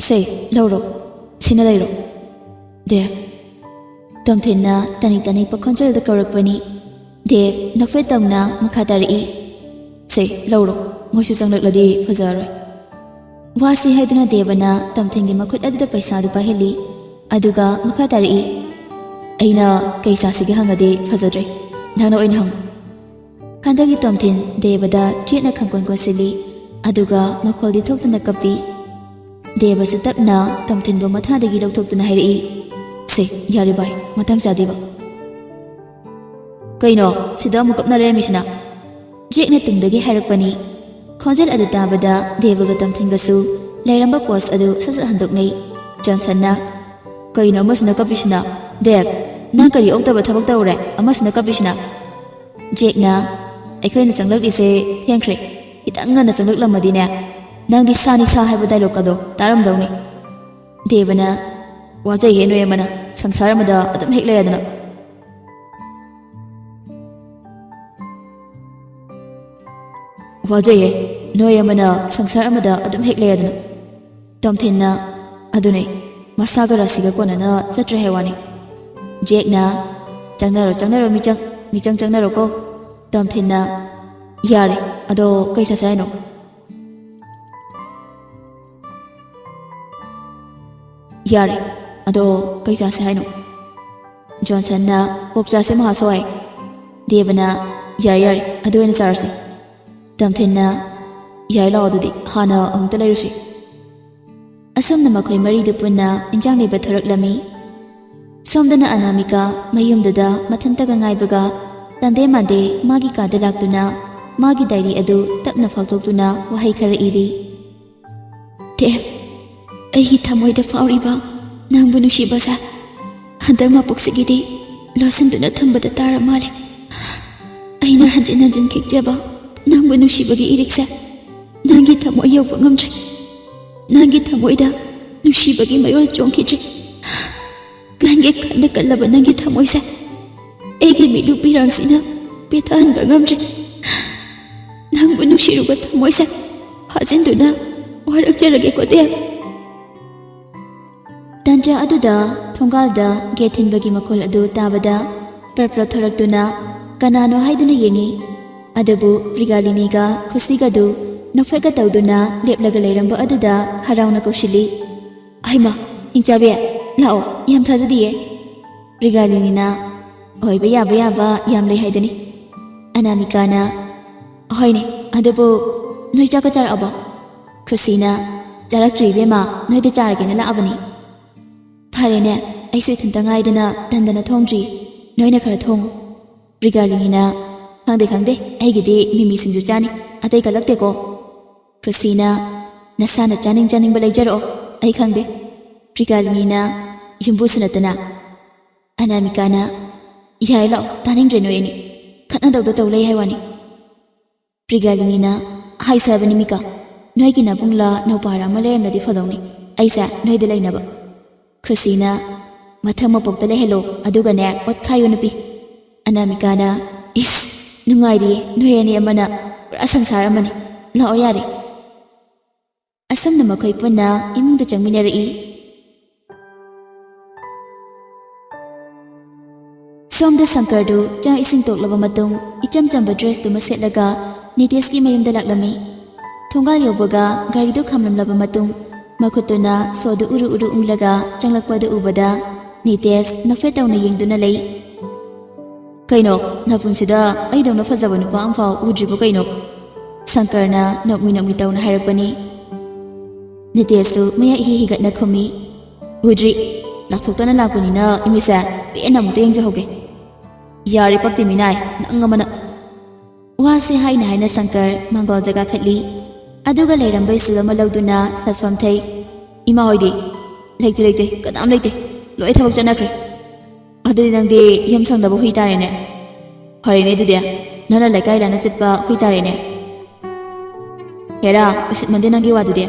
"ꯁꯦ, ꯂꯧꯔꯣ, ꯁꯤꯅ ꯂꯩꯔꯣ, ꯗꯦꯕ꯫" ꯇꯣꯝꯊꯤꯟꯅ ꯇꯅꯤꯛ ꯇꯅꯤꯛꯄ ꯈꯣꯟꯖꯦꯜꯗ ꯀꯧꯔꯛꯄꯅꯤ꯫ ꯗꯦꯕ ꯅꯣꯛꯐꯦꯠ ꯇꯧꯅ ꯃꯈꯥ ꯇꯥꯔꯛꯏ, "ꯁꯦ, ꯂꯧꯔꯣ, ꯃꯣꯏꯁꯨ ꯆꯪꯂꯛꯂꯗꯤ ꯐꯖꯔꯣꯏ꯫" ꯋꯥꯁꯤ ꯍꯥꯏꯗꯨꯅ ꯗꯦꯕꯅ ꯇꯣꯝꯊꯤꯟꯒꯤ ꯃꯈꯨꯠ ꯑꯗꯨꯗ ꯄꯩꯁꯥꯗꯨ ꯄꯥꯏꯍꯜꯂꯤ꯫ ꯑꯗꯨꯒ ꯃꯈꯥ ꯇꯥꯔꯛꯏ, "ꯑꯩꯅ ꯀꯩ ꯆꯥꯁꯤꯒꯦ ꯍꯪꯉꯗꯤ ꯐꯖꯗ꯭ꯔꯦ, ꯅꯪꯅ ꯑꯣꯏꯅ ꯍꯪꯉꯨ꯫" ꯍꯟꯗꯛꯀꯤ ꯇꯣꯝꯊꯤꯟ ꯗꯦꯕꯗ ꯆꯦꯠꯅ ꯈꯪꯀꯣꯟ ꯀꯣꯟꯁꯤꯜꯂꯤ꯫ ꯑꯗꯨꯒ ꯃꯈꯣꯜꯗꯤ ꯊꯣꯛꯇꯅ ꯀꯞꯄꯤ꯫ ꯗꯦꯕꯁꯨ ꯇꯞꯅ ꯇꯣꯝꯊꯤꯟꯕꯨ ꯃꯊꯥꯗꯒꯤ ꯂꯧꯊꯣꯛꯇꯨꯅ ꯍꯥꯏꯔꯛꯏ, "ꯁꯦ, ꯌꯥꯔꯦ ꯚꯥꯏ, ꯃꯇꯥꯡ ꯆꯥꯗꯦꯕ꯫" "ꯀꯩꯅꯣ, ꯁꯤꯗ ꯑꯃꯨꯛ ꯀꯞꯅ ꯂꯩꯔꯝꯃꯤꯁꯤꯅ?" ꯖꯦꯛꯅ ꯇꯨꯡꯗꯒꯤ ꯍꯥꯏꯔꯛꯄꯅꯤ꯫ ꯈꯣꯟꯖꯦꯜ ꯑꯗꯨ ꯇꯥꯕꯗ ꯗꯦꯕꯒ ꯇꯣꯝꯊꯤꯟꯒꯁꯨ ꯂꯩꯔꯝꯕ ꯄꯣꯁ ꯑꯗꯨ ꯁꯠ ꯁꯠ ꯍꯟꯗꯣꯛꯅꯩ꯫ ꯖꯣꯟꯁꯟꯅ, "ꯀꯩꯅꯣ ꯑꯃꯁꯤꯅ ꯀꯞꯄꯤꯁꯤꯅ? ꯗꯦꯕ, ꯅꯪ ꯀꯔꯤ ꯑꯣꯛꯇꯕ ꯊꯕꯛ ꯇꯧꯔꯦ ꯑꯃꯁꯤꯅ ꯀꯞꯄꯤꯁꯤꯅ?" ꯖꯦꯛꯅ, "ꯑꯩꯈꯣꯏꯅ ꯆꯪꯂꯛꯂꯤꯁꯦ ꯊꯦꯡꯈ꯭ꯔꯦ꯫ ꯈꯤꯇꯪ ꯉꯟꯅ ꯆꯪꯂꯛꯂꯝꯃꯗꯤꯅꯦ, ꯅꯪꯗꯤ ꯁꯥꯅꯤ ꯁꯥ ꯍꯥꯏꯕ ꯗꯥꯏꯂꯣꯛꯀꯗꯣ ꯇꯥꯔꯝꯗꯧꯅꯤ꯫" ꯗꯦꯕꯅ, "ꯋꯥꯖꯩꯌꯦ ꯅꯣꯏ ꯑꯃꯅ, ꯁꯪꯁꯥꯔ ꯑꯃꯗ ꯑꯗꯨꯝ ꯍꯦꯛ ꯂꯩꯔꯗꯅ꯫" "ꯋꯥꯖꯩꯌꯦ ꯅꯣꯏ ꯑꯃꯅ, ꯁꯪꯁꯥꯔ ꯑꯃꯗ ꯑꯗꯨꯝ ꯍꯦꯛ ꯂꯩꯔꯗꯅ꯫" ꯇꯣꯝꯊꯤꯟꯅ, "ꯑꯗꯨꯅꯦ, ꯃꯁꯥꯒ ꯔꯥꯁꯤꯒ ꯀꯣꯟꯅꯅ ꯆꯠꯇ꯭ꯔꯦ ꯍꯥꯏ ꯋꯥꯅꯤ꯫ ꯖꯦꯛꯅ, "ꯆꯪꯅꯔꯣ, ꯆꯪꯅꯔꯣ, ꯃꯤꯆꯪ, ꯃꯤꯆꯪ ꯆꯪꯅꯔꯣꯀꯣ꯫" ꯇꯣꯝꯊꯤꯟꯅ, "ꯌꯥꯔꯦ, ꯑꯗꯣ ꯀꯩ ꯆꯥꯁꯦ ꯍꯥꯏꯅꯣ?" "ꯌꯥꯔꯦ, ꯑꯗꯣ ꯀꯩ ꯆꯥꯁꯦ ꯍꯥꯏꯅꯣ?" ꯖꯣꯟꯁꯟꯅ, "ꯄꯣꯞ ꯆꯥꯁꯦ ꯃꯍꯥꯁꯣꯏ꯫" ꯗꯦꯕꯅ, "ꯌꯥꯔꯦ, ꯌꯥꯔꯦ, ꯑꯗꯨ ꯑꯣꯏꯅ ꯆꯥꯔꯁꯤ꯫" ꯇꯣꯝꯊꯤꯟꯅ, "ꯌꯥꯔꯦ, ꯂꯥꯛꯑꯣ, ꯑꯗꯨꯗꯤ ꯍꯥꯟꯅ ꯑꯃꯨꯛꯇ ꯂꯩꯔꯨꯁꯤ꯫" ꯑꯁꯨꯝꯅ ꯃꯈꯣꯏ ꯃꯔꯤꯗꯨ ꯄꯨꯟꯅ ꯏꯟꯖꯥꯡ ꯂꯩꯕ ꯊꯣꯔꯛꯂꯝꯃꯤ꯫ ꯁꯣꯝꯗꯅ ꯑꯅꯥꯃꯤꯀꯥ ꯃꯌꯨꯝꯗꯨꯗ ꯃꯊꯟꯇꯒ ꯉꯥꯏꯕꯒ ꯇꯟꯗꯦ ꯃꯥꯟꯗꯦ ꯃꯥꯒꯤ ꯀꯥꯗ ꯂꯥꯛꯇꯨꯅ ꯃꯥꯒꯤ ꯗꯥꯏꯔꯤ ꯑꯗꯨ ꯇꯞꯅ ꯐꯥꯛꯇꯣꯛꯇꯨꯅ ꯋꯥꯍꯩ ꯈꯔ ꯏꯔꯤ꯫ "ꯗꯦꯕ, ꯑꯩꯒꯤ ꯊꯃꯣꯏꯗ ꯐꯥꯎꯔꯤꯕ ꯅꯪꯕꯨ ꯅꯨꯡꯁꯤꯕꯁꯦ ꯍꯟꯗꯛ ꯃꯄꯣꯛꯁꯤꯒꯤꯗꯤ ꯂꯣꯠꯁꯤꯟꯗꯨꯅ ꯊꯝꯕꯗ ꯇꯥꯔ ꯃꯥꯜꯂꯦ꯫ ꯑꯩꯅ ꯍꯟꯖꯤꯟ ꯍꯟꯖꯤꯟ ꯈꯤꯛꯆꯕ ꯅꯪꯕꯨ ꯅꯨꯡꯁꯤꯕꯒꯤ ꯏꯔꯤꯛꯁꯦ ꯅꯪꯒꯤ ꯊꯃꯣꯏ ꯌꯧꯕ ꯉꯝꯗ꯭ꯔꯦ꯫ ꯅꯪꯒꯤ ꯊꯃꯣꯏꯗ ꯅꯨꯡꯁꯤꯕꯒꯤ ꯃꯌꯣꯜ ꯆꯣꯡꯈꯤꯗ꯭ꯔꯦ꯫ ꯀꯟꯒꯦ ꯈꯟꯅ ꯀꯜꯂꯕ ꯅꯪꯒꯤ ꯊꯃꯣꯏꯁꯦ ꯑꯩꯒꯤ ꯃꯤꯠꯂꯨ ꯄꯤꯔꯥꯡꯁꯤꯅ ꯄꯦꯊꯍꯟꯕ ꯉꯝꯗ꯭ꯔꯦ꯫ ꯅꯪꯕꯨ ꯅꯨꯡꯁꯤꯔꯨꯕ ꯊꯃꯣꯏꯁꯦ ꯐꯥꯖꯤꯟꯗꯨꯅ ꯋꯥꯔꯛꯆꯔꯒꯦꯀꯣ, ꯗꯦꯕ꯫" ꯇꯟꯖꯥ ꯑꯗꯨꯗ ꯊꯣꯡꯒꯥꯜꯗ ꯒꯦꯠ ꯊꯤꯟꯕꯒꯤ ꯃꯈꯣꯜ ꯑꯗꯨ ꯇꯥꯕꯗ ꯄ꯭ꯔꯞ ꯄ꯭ꯔꯞ ꯊꯣꯔꯛꯇꯨꯅ ꯀꯅꯥꯅꯣ ꯍꯥꯏꯗꯨꯅ ꯌꯦꯡꯉꯤ꯫ ꯑꯗꯨꯕꯨ ꯄ꯭ꯔꯤꯒꯥꯂꯤꯅꯤꯒ ꯈꯨꯁꯤꯒꯗꯨ ꯅꯣꯛꯐꯦꯠꯀ ꯇꯧꯗꯨꯅ ꯂꯦꯞꯂꯒ ꯂꯩꯔꯝꯕ ꯑꯗꯨꯗ ꯍꯔꯥꯎꯅ ꯀꯧꯁꯤꯜꯂꯤ꯫ "ꯍꯩꯃꯥ, ꯍꯤꯡꯆꯥꯕꯤ, ꯂꯥꯛꯑꯣ, ꯌꯥꯝ ꯊꯥꯖꯗꯤꯌꯦ꯫" ꯄ꯭ꯔꯤꯒꯥꯂꯤꯅꯤꯅ, "ꯑꯣꯏꯕ ꯌꯥꯕ ꯌꯥꯕ ꯌꯥꯝ ꯂꯩ ꯍꯥꯏꯗꯨꯅꯤ꯫" ꯑꯅꯥꯃꯤꯀꯥꯅ, "ꯍꯣꯏꯅꯦ, ꯑꯗꯨꯕꯨ ꯅꯣꯏ ꯆꯥꯛꯀ ꯆꯥꯔꯛꯑꯕꯣ?" ꯈꯨꯁꯤꯅ, "ꯆꯥꯔꯛꯇ꯭ꯔꯤ ꯏꯕꯦꯝꯃ, ꯅꯣꯏꯗ ꯆꯥꯔꯒꯦꯅ ꯂꯥꯛꯑꯕꯅꯤ꯫" "ꯐꯔꯦꯅꯦ, ꯑꯩꯁꯨ ꯏꯊꯟꯇ ꯉꯥꯏꯗꯅ ꯇꯟꯗꯅ ꯊꯣꯡꯗ꯭ꯔꯤ꯫ ꯅꯣꯏꯅ ꯈꯔ ꯊꯣꯡꯉꯨ꯫" ꯄ꯭ꯔꯤꯒꯥꯂꯤꯅꯤꯅ, "ꯈꯪꯗꯦ, ꯈꯪꯗꯦ, ꯑꯩꯒꯤꯗꯤ ꯃꯤꯃꯤ ꯁꯤꯡꯖꯨ ꯆꯥꯅꯤ, ꯑꯇꯩ ꯀꯜꯂꯛꯇꯦꯀꯣ꯫" ꯈꯨꯁꯤꯅ, "ꯅꯁꯥꯅ ꯆꯥꯅꯤꯡ ꯆꯥꯅꯤꯡꯕ ꯂꯩꯖꯔꯛꯑꯣ, ꯑꯩ ꯈꯪꯗꯦ꯫" ꯄ꯭ꯔꯤꯒꯥꯂꯤꯅꯤꯅ, "ꯌꯨꯝꯕꯨꯁꯨ ꯅꯠꯇꯅ꯫" ꯑꯅꯥꯃꯤꯀꯥꯅ, "ꯌꯥꯔꯦ, ꯂꯥꯛꯑꯣ, ꯇꯥꯅꯤꯡꯗ꯭ꯔꯦ ꯅꯣꯏ ꯑꯅꯤ꯫ ꯈꯠꯅꯗꯧꯗ ꯇꯧ ꯂꯩ ꯍꯥꯏ ꯋꯥꯅꯤ꯫" ꯄ꯭ꯔꯤꯒꯥꯂꯤꯅꯤꯅ, "ꯍꯥꯏꯁꯦ ꯍꯥꯏꯕꯅꯤ ꯃꯤꯀꯥ, ꯅꯣꯏꯒꯤ ꯅꯕꯨꯡꯂꯥ ꯅꯧꯄꯥꯔꯥ ꯑꯃ ꯂꯩꯔꯝꯂꯗꯤ ꯐꯗꯧꯅꯤ, ꯑꯩꯁꯦ ꯅꯣꯏꯗ ꯂꯩꯅꯕ꯫" ꯈꯨꯁꯤꯅ, "ꯃꯊꯪ ꯃꯄꯣꯛꯇ ꯂꯩꯍꯜꯂꯣ, ꯑꯗꯨꯒꯅꯦ ꯑꯣꯠꯈꯥꯏꯌꯣ ꯅꯨꯄꯤ꯫" ꯑꯅꯥꯃꯤꯀꯥꯅ, "ꯏꯁ, ꯅꯨꯡꯉꯥꯏꯔꯤꯌꯦ ꯅꯣꯏ ꯑꯅꯤ ꯑꯃꯅ, ꯄꯨꯔꯥ ꯁꯪꯁꯥꯔ ꯑꯃꯅꯤ꯫ ꯂꯥꯛꯑꯣ ꯌꯥꯔꯦ꯫" ꯑꯁꯨꯝꯅ ꯃꯈꯣꯏ ꯄꯨꯟꯅ ꯏꯃꯨꯡꯗ ꯆꯪꯃꯤꯟꯅꯔꯛꯏ꯫ ꯁꯣꯝꯗ ꯁꯪꯀꯔꯗꯨ ꯆꯥꯛ ꯏꯁꯤꯡ ꯇꯣꯛꯂꯕ ꯃꯇꯨꯡ, ꯏꯆꯝ ꯆꯝꯕ ꯗ꯭ꯔꯦꯁꯇꯨꯃ ꯁꯦꯠꯂꯒ ꯅꯤꯇꯦꯁꯀꯤ ꯃꯌꯨꯝꯗ ꯂꯥꯛꯂꯝꯃꯤ꯫ ꯊꯣꯡꯒꯥꯜ ꯌꯧꯕꯒ ꯒꯥꯔꯤꯗꯨ ꯈꯥꯝꯂꯝꯂꯕ ꯃꯇꯨꯡ, ꯃꯈꯨꯠꯇꯨꯅ ꯁꯣꯗꯨ ꯎꯔꯨ ꯎꯔꯨ ꯎꯪꯂꯒ ꯆꯪꯂꯛꯄꯗꯨ ꯎꯕꯗ, ꯅꯤꯇꯦꯁ ꯅꯣꯛꯐꯦꯠ ꯇꯧꯅ ꯌꯦꯡꯗꯨꯅ ꯂꯩ꯫ "ꯀꯩꯅꯣ, ꯅꯄꯨꯟꯁꯤꯗ ꯑꯩꯗꯧꯅ ꯐꯖꯕ ꯅꯨꯄꯥ ꯑꯃꯐꯥꯎ ꯎꯗ꯭ꯔꯤꯕꯣ ꯀꯩꯅꯣ?" ꯁꯪꯀꯔꯅ ꯅꯣꯛꯃꯤ ꯅꯣꯛꯃꯤ ꯇꯧꯅ ꯍꯥꯏꯔꯛꯄꯅꯤ꯫ ꯅꯤꯇꯦꯁꯁꯨ ꯃꯌꯥ ꯏꯍꯤ ꯍꯤꯒꯠꯅ ꯈꯨꯝꯃꯤ꯫ "ꯎꯗ꯭ꯔꯤ, ꯂꯥꯛꯊꯣꯛꯇꯅ ꯂꯥꯛꯄꯅꯤꯅ ꯏꯃꯤꯠꯁꯦ ꯄꯦꯟꯅ ꯑꯃꯨꯛꯇ ꯌꯦꯡꯖꯍꯧꯒꯦ꯫ ꯌꯥꯔꯦ ꯄꯛꯇꯦ ꯃꯤꯅꯥꯏ, ꯅꯪ ꯑꯃꯅ!" ꯋꯥꯁꯦ ꯍꯥꯏꯅ ꯍꯥꯏꯅ ꯁꯪꯀꯔ ꯃꯥꯡꯒꯣꯜꯗ ꯀꯥꯈꯠꯂꯤ꯫ ꯑꯗꯨꯒ ꯂꯩꯔꯝꯕ ꯏꯁꯨ ꯑꯃ ꯂꯧꯗꯨꯅ ꯁꯠꯐꯝ ꯊꯩ꯫ "ꯏꯃꯥ ꯍꯣꯏꯗꯤ?" "ꯂꯩꯇꯦ, ꯂꯩꯇꯦ, ꯀꯅꯥꯝ ꯂꯩꯇꯦ, ꯂꯣꯏ ꯊꯕꯛ ꯆꯠꯅꯈ꯭ꯔꯦ꯫ ꯑꯗꯨꯗꯤ ꯅꯪꯗꯤ ꯌꯨꯝ ꯁꯪꯗꯕ ꯍꯨꯏ ꯇꯥꯔꯦꯅꯦ꯫ ꯐꯔꯦꯅꯦ ꯑꯗꯨꯗꯤ, ꯅꯪꯅ ꯂꯩꯀꯥꯏ ꯂꯥꯟꯅ ꯆꯠꯄ ꯍꯨꯏ ꯇꯥꯔꯦꯅꯦ꯫ ꯍꯦꯔꯥ, ꯎꯁꯤꯠꯃꯟꯗꯦ ꯅꯪꯒꯤ ꯋꯥꯗꯨꯗꯤ꯫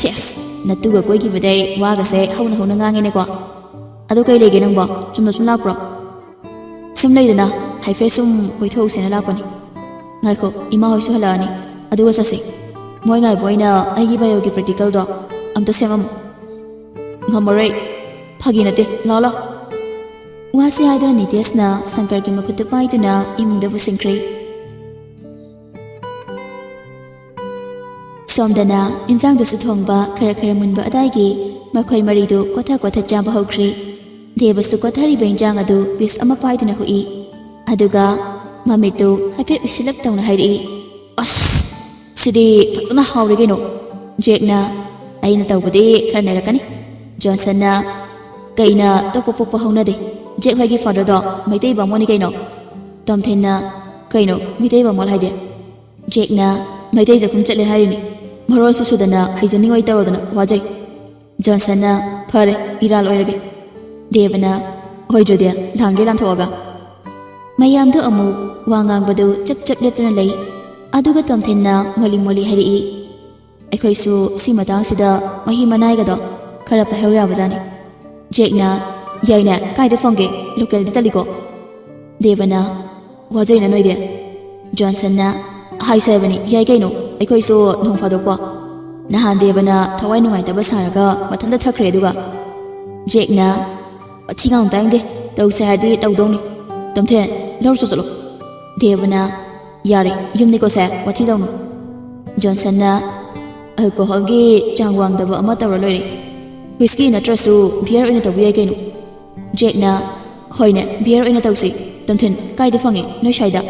ꯁꯦꯁ, ꯅꯠꯇꯨꯒ ꯀꯣꯏꯈꯤꯕꯗꯩ ꯋꯥꯒꯁꯦ ꯍꯧꯅ ꯍꯧꯅ ꯉꯥꯡꯉꯦꯅꯦꯀꯣ꯫ ꯑꯗꯨ ꯀꯩ ꯂꯩꯒꯦ ꯅꯪꯕꯣ? ꯆꯨꯝꯅ ꯁꯨꯝ ꯂꯥꯛꯄ꯭ꯔꯣ?" "ꯁꯨꯝ ꯂꯩꯗꯅ, ꯍꯥꯏꯐꯦꯠ ꯁꯨꯝ ꯀꯣꯏꯊꯣꯛꯎꯁꯦꯅ ꯂꯥꯛꯄꯅꯤ꯫ ꯉꯥꯏꯈꯣ, ꯏꯃꯥ ꯍꯣꯏꯁꯨ ꯍꯜꯂꯛꯑꯅꯤ, ꯑꯗꯨꯒ ꯆꯠꯁꯤ꯫ ꯃꯣꯏ ꯉꯥꯏꯕ ꯑꯣꯏꯅ ꯑꯩꯒꯤ ꯕꯥꯏꯑꯣꯒꯤ ꯄ꯭ꯔꯦꯛꯇꯤꯀꯦꯜꯗꯣ ꯑꯝꯇ ꯁꯦꯝꯃꯝꯃꯨ꯫" "ꯉꯝꯃꯔꯣꯏ, ꯐꯥꯒꯤ ꯅꯠꯇꯦ, ꯂꯥꯛꯑꯣ ꯂꯥꯛꯑꯣ꯫" ꯋꯥꯁꯦ ꯍꯥꯏꯗꯨꯅ ꯅꯤꯇꯦꯁꯅ ꯁꯪꯀꯔꯒꯤ ꯃꯈꯨꯠꯇꯨ ꯄꯥꯏꯗꯨꯅ ꯏꯃꯨꯡꯗ ꯄꯨꯁꯤꯟꯈ꯭ꯔꯦ꯫ ꯁꯣꯝꯗꯅ ꯏꯟꯖꯥꯡꯗꯨꯁꯨ ꯊꯣꯡꯕ ꯈꯔ ꯈꯔ ꯃꯨꯟꯕ ꯑꯗꯥꯏꯒꯤ ꯃꯈꯣꯏ ꯃꯔꯤꯗꯨ ꯀꯣꯊ ꯀꯣꯊ ꯆꯥꯕ ꯍꯧꯈ꯭ꯔꯦ꯫ ꯗꯦꯕꯁꯨ ꯀꯣꯊꯔꯤꯕ ꯏꯟꯖꯥꯡ ꯑꯗꯨ ꯄꯤꯁ ꯑꯃ ꯄꯥꯏꯗꯨꯅ ꯍꯨꯛꯏ꯫ ꯑꯗꯨꯒ ꯃꯃꯤꯠꯇꯨ ꯍꯥꯏꯐꯦꯠ ꯎꯏꯁꯤꯜꯂꯞ ꯇꯧꯅ ꯍꯥꯏꯔꯛꯏ, "ꯑꯁ, ꯁꯤꯗꯤ ꯐꯖꯅ ꯍꯥꯎꯔꯦ ꯀꯩꯅꯣ꯫" ꯖꯦꯛꯅ, "ꯑꯩꯅ ꯇꯧꯕꯗꯤ ꯈꯔ ꯅꯩꯔꯛꯀꯅꯤ꯫" ꯖꯣꯟꯁꯟꯅ, "ꯀꯩꯅ ꯇꯣꯛꯄ ꯄꯣꯛꯄ ꯍꯧꯅꯗꯦ꯫ ꯖꯦꯛ ꯍꯣꯏꯒꯤ ꯐꯥꯗꯔꯗꯣ ꯃꯩꯇꯩ ꯕꯥꯃꯣꯟꯅꯤ ꯀꯩꯅꯣ꯫" ꯇꯣꯝꯊꯤꯟꯅ, "ꯀꯩꯅꯣ ꯃꯩꯇꯩ ꯕꯥꯃꯣꯟ ꯍꯥꯏꯗꯤ?" ꯖꯦꯛꯅ, "ꯃꯩꯇꯩ ꯆꯥꯛꯈꯨꯝ ꯆꯠꯂꯦ ꯍꯥꯏꯔꯤꯅꯤ꯫ ꯃꯔꯣꯟꯁꯨ ꯁꯨꯗꯅ ꯍꯩꯖꯅꯤꯡꯉꯣꯏ ꯇꯧꯔꯗꯅ ꯋꯥꯖꯩ꯫" ꯖꯣꯟꯁꯟꯅ, "ꯐꯔꯦ, ꯏꯔꯥꯜ ꯑꯣꯏꯔꯒꯦ꯫" ꯗꯦꯕꯅ, "ꯑꯣꯏꯗ꯭ꯔꯗꯤ ꯂꯥꯡꯒꯦ ꯂꯥꯟꯊꯣꯛꯑꯒ꯫" ꯃꯌꯥꯝꯗꯨ ꯑꯃꯨꯛ ꯋꯥ ꯉꯥꯡꯕꯗꯨ ꯆꯞ ꯆꯞ ꯂꯦꯞꯇꯨꯅ ꯂꯩ꯫ ꯑꯗꯨꯒ ꯇꯣꯝꯊꯤꯟꯅ ꯃꯣꯂꯤ ꯃꯣꯂꯤ ꯍꯥꯏꯔꯛꯏ, "ꯑꯩꯈꯣꯏꯁꯨ ꯁꯤ ꯃꯇꯥꯡꯁꯤꯗ ꯃꯍꯤ ꯃꯅꯥꯏꯒꯗꯣ ꯈꯔ ꯄꯥꯏꯍꯧ ꯌꯥꯕꯖꯥꯠꯅꯤ꯫" ꯖꯦꯛꯅ, "ꯌꯥꯏꯅꯦ, ꯀꯥꯏꯗ ꯐꯪꯒꯦ? ꯂꯣꯀꯦꯜꯗ ꯇꯠꯂꯤꯀꯣ?" ꯗꯦꯕꯅ, "ꯋꯥꯖꯩꯅ ꯅꯣꯏꯗꯤ꯫" ꯖꯣꯟꯁꯟꯅ, "ꯍꯥꯏꯁꯦ ꯍꯥꯏꯕꯅꯤ, ꯌꯥꯏ ꯀꯩꯅꯣ, ꯑꯩꯈꯣꯏꯁꯨ ꯅꯣꯡ ꯐꯥꯗꯣꯛꯄꯣ꯫" ꯅꯍꯥꯟ ꯗꯦꯕꯅ ꯊꯋꯥꯏ ꯅꯨꯡꯉꯥꯏꯇꯕ ꯁꯥꯔꯒ ꯃꯊꯟꯇ ꯊꯛꯈ꯭ꯔꯦ꯫ ꯑꯗꯨꯒ ꯖꯦꯛꯅ, "ꯋꯥꯊꯤ ꯉꯥꯡ ꯇꯥꯏꯅꯤꯡꯗꯦ, "ꯇꯧꯁꯦ ꯍꯥꯏꯔꯗꯤ ꯇꯧꯗꯧꯅꯤ꯫ ꯇꯣꯝꯊꯤꯟ, ꯂꯧꯔꯨꯆꯣ ꯆꯠꯂꯣ꯫" ꯗꯦꯕꯅ, "ꯌꯥꯔꯦ, ꯌꯨꯝꯅꯤꯀꯣ ꯁꯦ, ꯋꯥꯊꯤ ꯇꯧꯅꯨ꯫" ꯖꯣꯟꯁꯟꯅ, "ꯑꯜꯀꯣꯍꯣꯜꯒꯤ ꯆꯥꯡ ꯋꯥꯡꯗꯕ ꯑꯃ ꯇꯧꯔ ꯂꯣꯏꯔꯦ꯫ ꯍꯨꯏꯁꯀꯤ ꯅꯠꯇ꯭ꯔꯁꯨ ꯕꯤꯌꯔ ꯑꯣꯏꯅ ꯇꯧꯕ ꯌꯥꯏ ꯀꯩꯅꯣ꯫" ꯖꯦꯛꯅ, "ꯍꯣꯏꯅꯦ, ꯕꯤꯌꯔ ꯑꯣꯏꯅ ꯇꯧꯁꯤ꯫ ꯇꯣꯝꯊꯤꯟ, ꯀꯥꯏꯗ ꯐꯪꯉꯤ ꯅꯣꯏ ꯁ꯭ꯋꯥꯏꯗ?"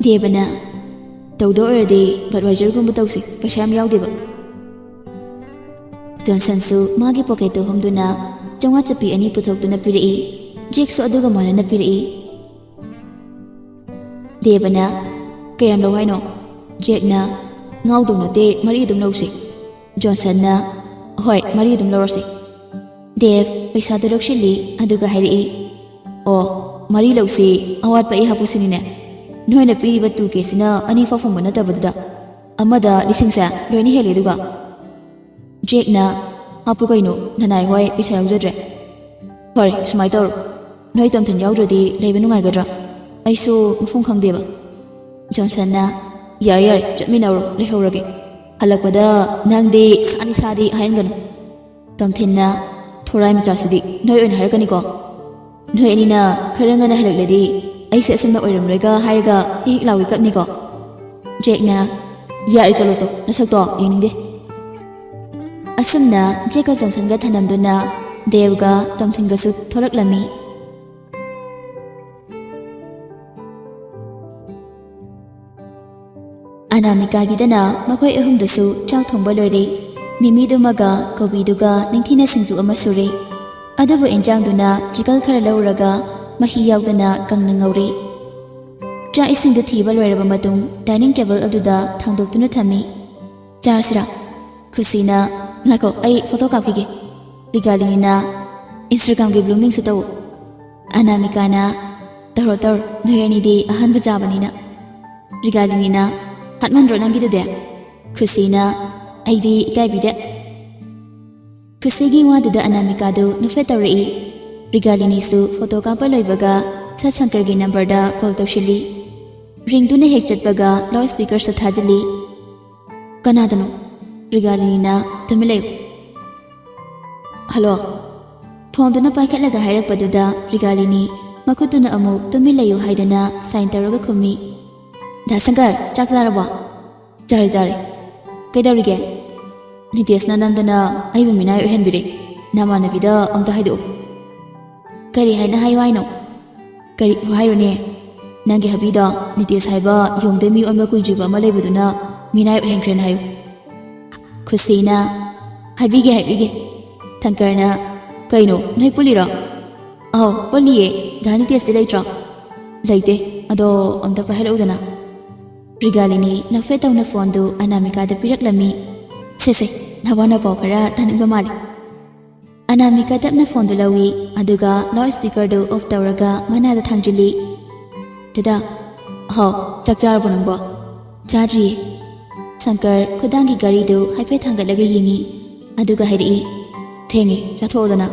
ꯗꯦꯕꯅ, "ꯇꯧꯗꯣ ꯑꯣꯏꯔꯗꯤ ꯕꯗꯋꯥꯏꯖꯔꯒꯨꯝꯕ ꯇꯧꯁꯤ, ꯄꯩꯁꯥ ꯌꯥꯝ ꯌꯥꯎꯗꯦꯕ꯫" ꯖꯣꯟꯁꯟꯁꯨ ꯃꯥꯒꯤ ꯄꯣꯀꯦꯠꯇꯨ ꯍꯨꯝꯗꯨꯅ ꯆꯥꯝꯃꯉꯥ ꯆꯞꯄꯤ ꯑꯅꯤ ꯄꯨꯊꯣꯛꯇꯨꯅ ꯄꯤꯔꯛꯏ꯫ ꯖꯦꯛꯁꯨ ꯑꯗꯨꯒ ꯃꯥꯟꯅꯅ ꯄꯤꯔꯛꯏ꯫ ꯗꯦꯕꯅ, "ꯀꯌꯥꯝ ꯂꯧ ꯍꯥꯏꯅꯣ?" ꯖꯦꯛꯅ, "ꯉꯥꯎꯗꯧ ꯅꯠꯇꯦ, ꯃꯔꯤ ꯑꯗꯨꯝ ꯂꯧꯁꯤ꯫" ꯖꯣꯟꯁꯟꯅ, "ꯍꯣꯏ, ꯃꯔꯤ ꯑꯗꯨꯝ ꯂꯧꯔꯁꯤ꯫" ꯗꯦꯕ ꯄꯩꯁꯥꯗꯨ ꯂꯧꯁꯤꯜꯂꯤ, ꯑꯗꯨꯒ ꯍꯥꯏꯔꯛꯏ, "ꯑꯣ, ꯃꯔꯤ ꯂꯧꯁꯤ, ꯑꯋꯥꯠꯄ ꯑꯩ ꯍꯥꯞꯄꯨꯁꯤꯅꯤꯅꯦ꯫ ꯅꯣꯏꯅ ꯄꯤꯔꯤꯕ ꯇꯨ ꯀꯦꯁꯤꯅ ꯑꯅꯤ ꯐꯥꯎ ꯐꯪꯕ ꯅꯠꯇꯕꯗꯨꯗ, ꯑꯃꯗ ꯂꯤꯁꯤꯡꯁꯦ ꯂꯣꯏꯅ ꯍꯦꯜꯂꯦ ꯑꯗꯨꯒ꯫" ꯖꯦꯛꯅ, "ꯍꯥꯞꯄꯨ ꯀꯩꯅꯣ, ꯅꯅꯥꯏ ꯍꯣꯏ ꯄꯩꯁꯥ ꯌꯥꯎꯖꯗ꯭ꯔꯦ꯫ ꯐꯔꯦ, ꯁꯨꯃꯥꯏꯅ ꯇꯧꯔꯣ, ꯅꯣꯏ ꯇꯣꯝꯊꯤꯟ ꯌꯥꯎꯗ꯭ꯔꯗꯤ ꯂꯩꯕ ꯅꯨꯡꯉꯥꯏꯒꯗ꯭ꯔꯥ? ꯑꯩꯁꯨ ꯃꯐꯝ ꯈꯪꯗꯦꯕ꯫" ꯖꯣꯟꯁꯟꯅ, "ꯌꯥꯔꯦ ꯌꯥꯔꯦ, ꯆꯠꯃꯤꯟꯅꯧꯔꯣ, ꯂꯩꯍꯧꯔꯒꯦ꯫ ꯍꯜꯂꯛꯄꯗ ꯅꯪꯗꯤ ꯁꯥꯅꯤ ꯁꯥꯗꯤ ꯍꯥꯏꯍꯟꯒꯅꯨ꯫" ꯇꯣꯝꯊꯤꯟꯅ, "ꯊꯣꯔꯥꯏ ꯃꯆꯥꯁꯤꯗꯤ ꯅꯣꯏ ꯑꯣꯏꯅ ꯍꯥꯏꯔꯛꯀꯅꯤꯀꯣ꯫ ꯅꯣꯏ ꯑꯅꯤꯅ ꯈꯔ ꯉꯟꯅ ꯍꯜꯂꯛꯂꯗꯤ ꯑꯩꯁꯦ ꯑꯁꯨꯝꯅ ꯑꯣꯏꯔꯝꯂꯣꯏꯒ ꯍꯥꯏꯔꯒ ꯍꯤꯛ ꯍꯤꯛ ꯂꯥꯎꯏ ꯀꯞꯅꯤꯀꯣ꯫" ꯖꯦꯛꯅ, "ꯌꯥꯔꯦ, ꯆꯠꯂꯣ ꯆꯣ, ꯅꯁꯛꯇꯣ ꯌꯦꯡꯅꯤꯡꯗꯦ꯫" ꯑꯁꯨꯝꯅ ꯖꯦꯛꯀ ꯖꯣꯟꯁꯟꯒ ꯊꯅꯝꯗꯨꯅ ꯗꯦꯕꯒ ꯇꯣꯝꯊꯤꯟꯒꯁꯨ ꯊꯣꯔꯛꯂꯝꯃꯤ꯫ ꯑꯅꯥꯃꯤꯀꯥꯒꯤꯗꯅ ꯃꯈꯣꯏ ꯑꯍꯨꯝꯗꯨꯁꯨ ꯆꯥꯛ ꯊꯣꯡꯕ ꯂꯣꯏꯔꯦ꯫ ꯃꯤꯃꯤꯗꯨꯃꯒ ꯀꯣꯕꯤꯗꯨꯒ ꯅꯤꯡꯊꯤꯅ ꯁꯤꯡꯖꯨ ꯑꯃ ꯁꯨꯔꯦ꯫ ꯑꯗꯨꯕꯨ ꯏꯟꯖꯥꯡꯗꯨꯅ ꯆꯤꯀꯜ ꯈꯔ ꯂꯧꯔꯒ ꯃꯍꯤ ꯌꯥꯎꯗꯅ ꯀꯪꯅ ꯉꯧꯔꯦ꯫ ꯆꯥꯛ ꯏꯁꯤꯡꯗꯨ ꯊꯤꯕ ꯂꯣꯏꯔꯕ ꯃꯇꯨꯡ ꯗꯥꯏꯅꯤꯡ ꯇꯦꯕꯜ ꯑꯗꯨꯗ ꯊꯥꯡꯗꯣꯛꯇꯨꯅ ꯊꯝꯃꯤ꯫ "ꯆꯥꯔꯁꯤꯔꯥ?" ꯈꯨꯁꯤꯅ, "ꯉꯥꯏꯈꯣ, ꯑꯩ ꯐꯣꯇꯣ ꯀꯥꯞꯈꯤꯒꯦ꯫" ꯔꯤꯒꯥꯂꯤꯅꯤꯅ, "ꯏꯟꯁꯇꯥꯒ꯭ꯔꯥꯝꯒꯤ ꯕ꯭ꯂꯨꯃꯤꯡꯁꯨ ꯇꯧ꯫" ꯑꯅꯥꯃꯤꯀꯥꯅ, "ꯇꯧꯔꯣ ꯇꯧꯔꯣ, ꯅꯣꯏ ꯑꯅꯤꯗꯤ ꯑꯍꯥꯟꯕ ꯆꯥꯕꯅꯤꯅ꯫" ꯔꯤꯒꯥꯂꯤꯅꯤꯅ, "ꯍꯥꯠꯃꯟꯗ꯭ꯔꯣ ꯅꯪꯒꯤꯗꯨꯗꯤ?" ꯈꯨꯁꯤꯅ, "ꯑꯩꯗꯤ ꯏꯀꯥꯏꯕꯤꯗꯦ꯫" ꯈꯨꯁꯤꯒꯤ ꯋꯥꯗꯨꯗ ꯑꯅꯥꯃꯤꯀꯥꯗꯨ ꯅꯣꯛꯐꯦꯠ ꯇꯧꯔꯛꯏ꯫ ꯔꯤꯒꯥꯂꯤꯅꯤꯁꯨ ꯐꯣꯇꯣ ꯀꯥꯞꯄ ꯂꯣꯏꯕꯒ ꯁꯠ ꯁꯪꯀꯔꯒꯤ ꯅꯝꯕꯔꯗ ꯀꯣꯜ ꯇꯧꯁꯤꯜꯂꯤ꯫ ꯔꯤꯡꯗꯨꯅ ꯍꯦꯛ ꯆꯠꯄꯒ ꯂꯥꯎꯠ ꯁ꯭ꯄꯤꯀꯔꯁꯨ ꯊꯥꯖꯤꯜꯂꯤ꯫ "ꯀꯅꯥꯗꯅꯣ?" ꯔꯤꯒꯥꯂꯤꯅꯤꯅ, "ꯇꯨꯃꯤꯟ ꯂꯩꯌꯨ꯫" "ꯍꯜꯂꯣ?" ꯐꯣꯟꯗꯨꯅ ꯄꯥꯏꯈꯠꯂꯒ ꯍꯥꯏꯔꯛꯄꯗꯨꯗ ꯄ꯭ꯔꯤꯒꯥꯂꯤꯅꯤ ꯃꯈꯨꯠꯇꯨꯅ ꯑꯃꯨꯛ "ꯇꯨꯃꯤꯟ ꯂꯩꯌꯨ" ꯍꯥꯏꯗꯅ ꯁꯥꯏꯟ ꯇꯧꯔꯒ ꯈꯨꯝꯃꯤ꯫ "ꯗꯥ ꯁꯪꯀꯔ, ꯆꯥꯛ ꯆꯥꯔꯕꯣ?" "ꯆꯥꯔꯦ, ꯆꯥꯔꯦ꯫ ꯀꯩꯗꯧꯔꯤꯒꯦ?" "ꯅꯤꯇꯦꯁꯅ ꯅꯝꯗꯅ ꯑꯩꯕꯨ ꯃꯤꯅꯥꯏ ꯑꯣꯏꯍꯟꯕꯤꯔꯦ꯫ ꯅꯃꯥꯟꯅꯕꯤꯗ ꯑꯝꯇ ꯍꯥꯏꯗꯣꯛꯎ꯫" "ꯀꯔꯤ ꯍꯥꯏꯅ ꯍꯥꯏꯌꯨ ꯍꯥꯏꯅꯣ?" "ꯀꯔꯤ ꯍꯥꯏꯔꯨꯅꯦ? ꯅꯪꯒꯤ ꯍꯕꯤꯗ ꯅꯤꯇꯦꯁ ꯍꯥꯏꯕ ꯌꯣꯡꯗꯩ ꯃꯤ ꯑꯣꯟꯕ ꯀꯨꯏꯗ꯭ꯔꯤꯕ ꯑꯃ ꯂꯩꯕꯗꯨꯅ ꯃꯤꯅꯥꯏ ꯑꯣꯏꯍꯟꯈ꯭ꯔꯦꯅ ꯍꯥꯏꯌꯨ꯫" ꯈꯨꯁꯤꯅ, "ꯍꯥꯏꯕꯤꯒꯦ, ꯍꯥꯏꯕꯤꯒꯦ꯫" ꯊꯪꯀꯔꯅ, "ꯀꯩꯅꯣ, ꯅꯣꯏ ꯄꯨꯜꯂꯤꯔꯣ?" "ꯑꯧ, ꯄꯨꯜꯂꯤꯌꯦ꯫ ꯗꯥ ꯅꯤꯇꯦꯁꯇꯤ ꯂꯩꯇ꯭ꯔꯣ?" "ꯂꯩꯇꯦ꯫ ꯑꯗꯣ ꯑꯝꯇ ꯄꯥꯏꯍꯜꯂꯛꯎꯗꯅ꯫" ꯄ꯭ꯔꯤꯒꯥꯂꯤꯅꯤ ꯅꯣꯛꯐꯦꯠ ꯇꯧꯅ ꯐꯣꯟꯗꯨ ꯑꯅꯥꯃꯤꯀꯥꯗ ꯄꯤꯔꯛꯂꯝꯃꯤ꯫ "ꯁꯦ, ꯁꯦ, ꯅꯋꯥ ꯅꯄꯥꯎ ꯈꯔ ꯇꯥꯅꯤꯡꯕ ꯃꯥꯜꯂꯤ꯫" ꯑꯅꯥꯃꯤꯀꯥ ꯇꯞꯅ ꯐꯣꯟꯗꯨ ꯂꯧꯏ, ꯑꯗꯨꯒ ꯂꯥꯎꯗ ꯁ꯭ꯄꯤꯀꯔꯗꯨ ꯑꯣꯐ ꯇꯧꯔꯒ ꯃꯅꯥꯗ ꯊꯥꯡꯖꯤꯜꯂꯤ꯫ "ꯗꯗꯥ꯫" "ꯍꯥꯎ, ꯆꯥꯛ ꯆꯥꯔꯕꯣ ꯅꯪꯕꯣ?" "ꯆꯥꯗ꯭ꯔꯤꯌꯦ꯫" ꯁꯪꯀꯔ ꯈꯨꯗꯥꯡꯒꯤ ꯘꯔꯤꯗꯨ ꯍꯥꯏꯐꯦꯠ ꯊꯥꯡꯒꯠꯂꯒ ꯌꯦꯡꯏ, ꯑꯗꯨꯒ ꯍꯥꯏꯔꯛꯏ, "ꯊꯦꯡꯉꯦ, ꯆꯥꯊꯣꯛꯑꯣꯗꯅ꯫"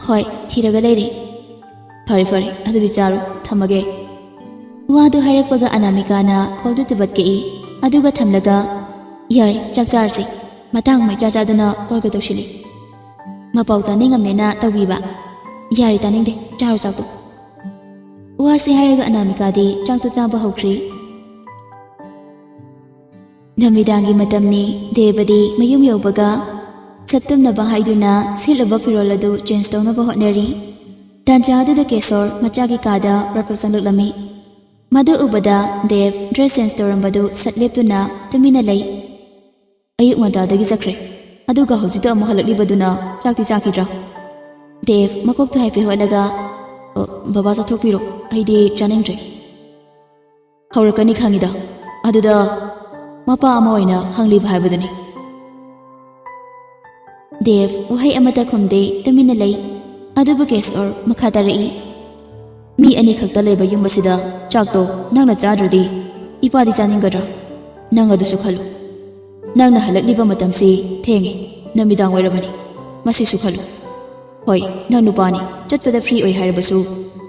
"ꯍꯣꯏ, ꯊꯤꯔꯒ ꯂꯩꯔꯦ꯫" "ꯐꯔꯦ, ꯐꯔꯦ, ꯑꯗꯨꯗꯤ ꯆꯥꯔꯣ, ꯊꯝꯃꯒꯦ꯫" ꯋꯥꯗꯨ ꯍꯥꯏꯔꯛꯄꯒ ꯑꯅꯥꯃꯤꯀꯥꯅ ꯈꯣꯜꯗꯨ ꯇꯨꯕꯠ ꯀꯛꯏ, ꯑꯗꯨꯒ ꯊꯝꯂꯒ, "ꯌꯥꯔꯦ, ꯆꯥꯛ ꯆꯥꯔꯁꯤ꯫ ꯃꯇꯥꯡ ꯑꯃ ꯏꯆꯥ ꯆꯥꯗꯅ ꯀꯣꯜꯒ ꯇꯧꯁꯤꯜꯂꯤ꯫ ꯃꯄꯥꯎ ꯇꯥꯅꯤꯡꯉꯝꯅꯦꯅ ꯇꯧꯕꯤꯕ꯫ ꯌꯥꯔꯦ, ꯇꯥꯅꯤꯡꯗꯦ, ꯆꯥꯔꯣ ꯆꯥꯛꯇꯣ꯫" ꯋꯥꯁꯤ ꯍꯥꯏꯔꯒ ꯑꯅꯥꯃꯤꯀꯥꯗꯤ ꯆꯥꯛꯇꯨ ꯆꯥꯕ ꯍꯧꯈ꯭ꯔꯤ꯫ ꯅꯨꯃꯤꯗꯥꯡꯒꯤ ꯃꯇꯝꯅꯤ꯫ ꯗꯦꯕꯗꯤ ꯃꯌꯨꯝ ꯌꯧꯕꯒ ꯁꯛꯇꯝꯅꯕ ꯍꯥꯏꯗꯨꯅ ꯁꯦꯠꯂꯨꯕ ꯐꯤꯔꯣꯜ ꯑꯗꯨ ꯆꯦꯟꯖ ꯇꯧꯅꯕ ꯍꯣꯠꯅꯔꯤ꯫ ꯇꯥꯟꯖꯥ ꯑꯗꯨꯗ ꯀꯦꯁꯣꯔ ꯃꯆꯥꯒꯤ ꯀꯥꯗ ꯄ꯭ꯔꯞ ꯄ꯭ꯔꯞ ꯆꯪꯂꯛꯂꯝꯃꯤ꯫ ꯃꯗꯨ ꯎꯕꯗ ꯗꯦꯕ ꯗ꯭ꯔꯦꯁ ꯆꯦꯟꯖ ꯇꯧꯔꯝꯕꯗꯨ ꯁꯠ ꯂꯦꯞꯇꯨꯅ ꯇꯨꯃꯤꯟꯅ ꯂꯩ꯫ "ꯑꯌꯨꯛ ꯉꯟꯇꯥꯗꯒꯤ ꯆꯠꯈ꯭ꯔꯦ, ꯑꯗꯨꯒ ꯍꯧꯖꯤꯛꯇ ꯑꯃꯨꯛ ꯍꯜꯂꯛꯂꯤꯕꯗꯨꯅ ꯆꯥꯛꯇꯤ ꯆꯥꯈꯤꯗ꯭ꯔꯥ?" ꯗꯦꯕ ꯃꯀꯣꯛꯇꯣ ꯍꯥꯏꯐꯦꯠ ꯍꯣꯠꯂꯒ, "ꯑ, ꯕꯕꯥ ꯆꯥꯊꯣꯛꯄꯤꯔꯣ, ꯑꯩꯗꯤ ꯆꯥꯅꯤꯡꯗ꯭ꯔꯦ꯫" "ꯍꯧꯔꯛꯀꯅꯤ ꯈꯪꯉꯤꯗ, ꯑꯗꯨꯗ ꯃꯄꯥ ꯑꯃ ꯑꯣꯏꯅ ꯍꯪꯂꯤꯕ ꯍꯥꯏꯕꯗꯨꯅꯤ꯫" ꯗꯦꯕ ꯋꯥꯍꯩ ꯑꯃꯠꯇ ꯈꯨꯝꯗꯦ, ꯇꯨꯃꯤꯟꯅ ꯂꯩ꯫ ꯑꯗꯨꯕꯨ ꯀꯦꯁꯣꯔ ꯃꯈꯥ ꯇꯥꯔꯛꯏ, "ꯃꯤ ꯑꯅꯤꯈꯛꯇ ꯂꯩꯕ ꯌꯨꯝ ꯑꯁꯤꯗ ꯆꯥꯛꯇꯣ ꯅꯪꯅ ꯆꯥꯗ꯭ꯔꯗꯤ ꯏꯄꯥꯗꯤ ꯆꯥꯅꯤꯡꯒꯗ꯭ꯔꯥ? ꯅꯪ ꯑꯗꯨꯁꯨ ꯈꯜꯂꯨ꯫ ꯅꯪꯅ ꯍꯜꯂꯛꯂꯤꯕ ꯃꯇꯝꯁꯤ ꯊꯦꯡꯉꯦ, ꯅꯨꯃꯤꯗꯥꯡ ꯑꯣꯏꯔꯕꯅꯤ꯫ ꯃꯁꯤꯁꯨ ꯈꯜꯂꯨ꯫ ꯍꯣꯏ, ꯅꯪ ꯅꯨꯄꯥꯅꯤ, ꯆꯠꯄꯗ ꯐ꯭ꯔꯤ ꯑꯣꯏ ꯍꯥꯏꯔꯕꯁꯨ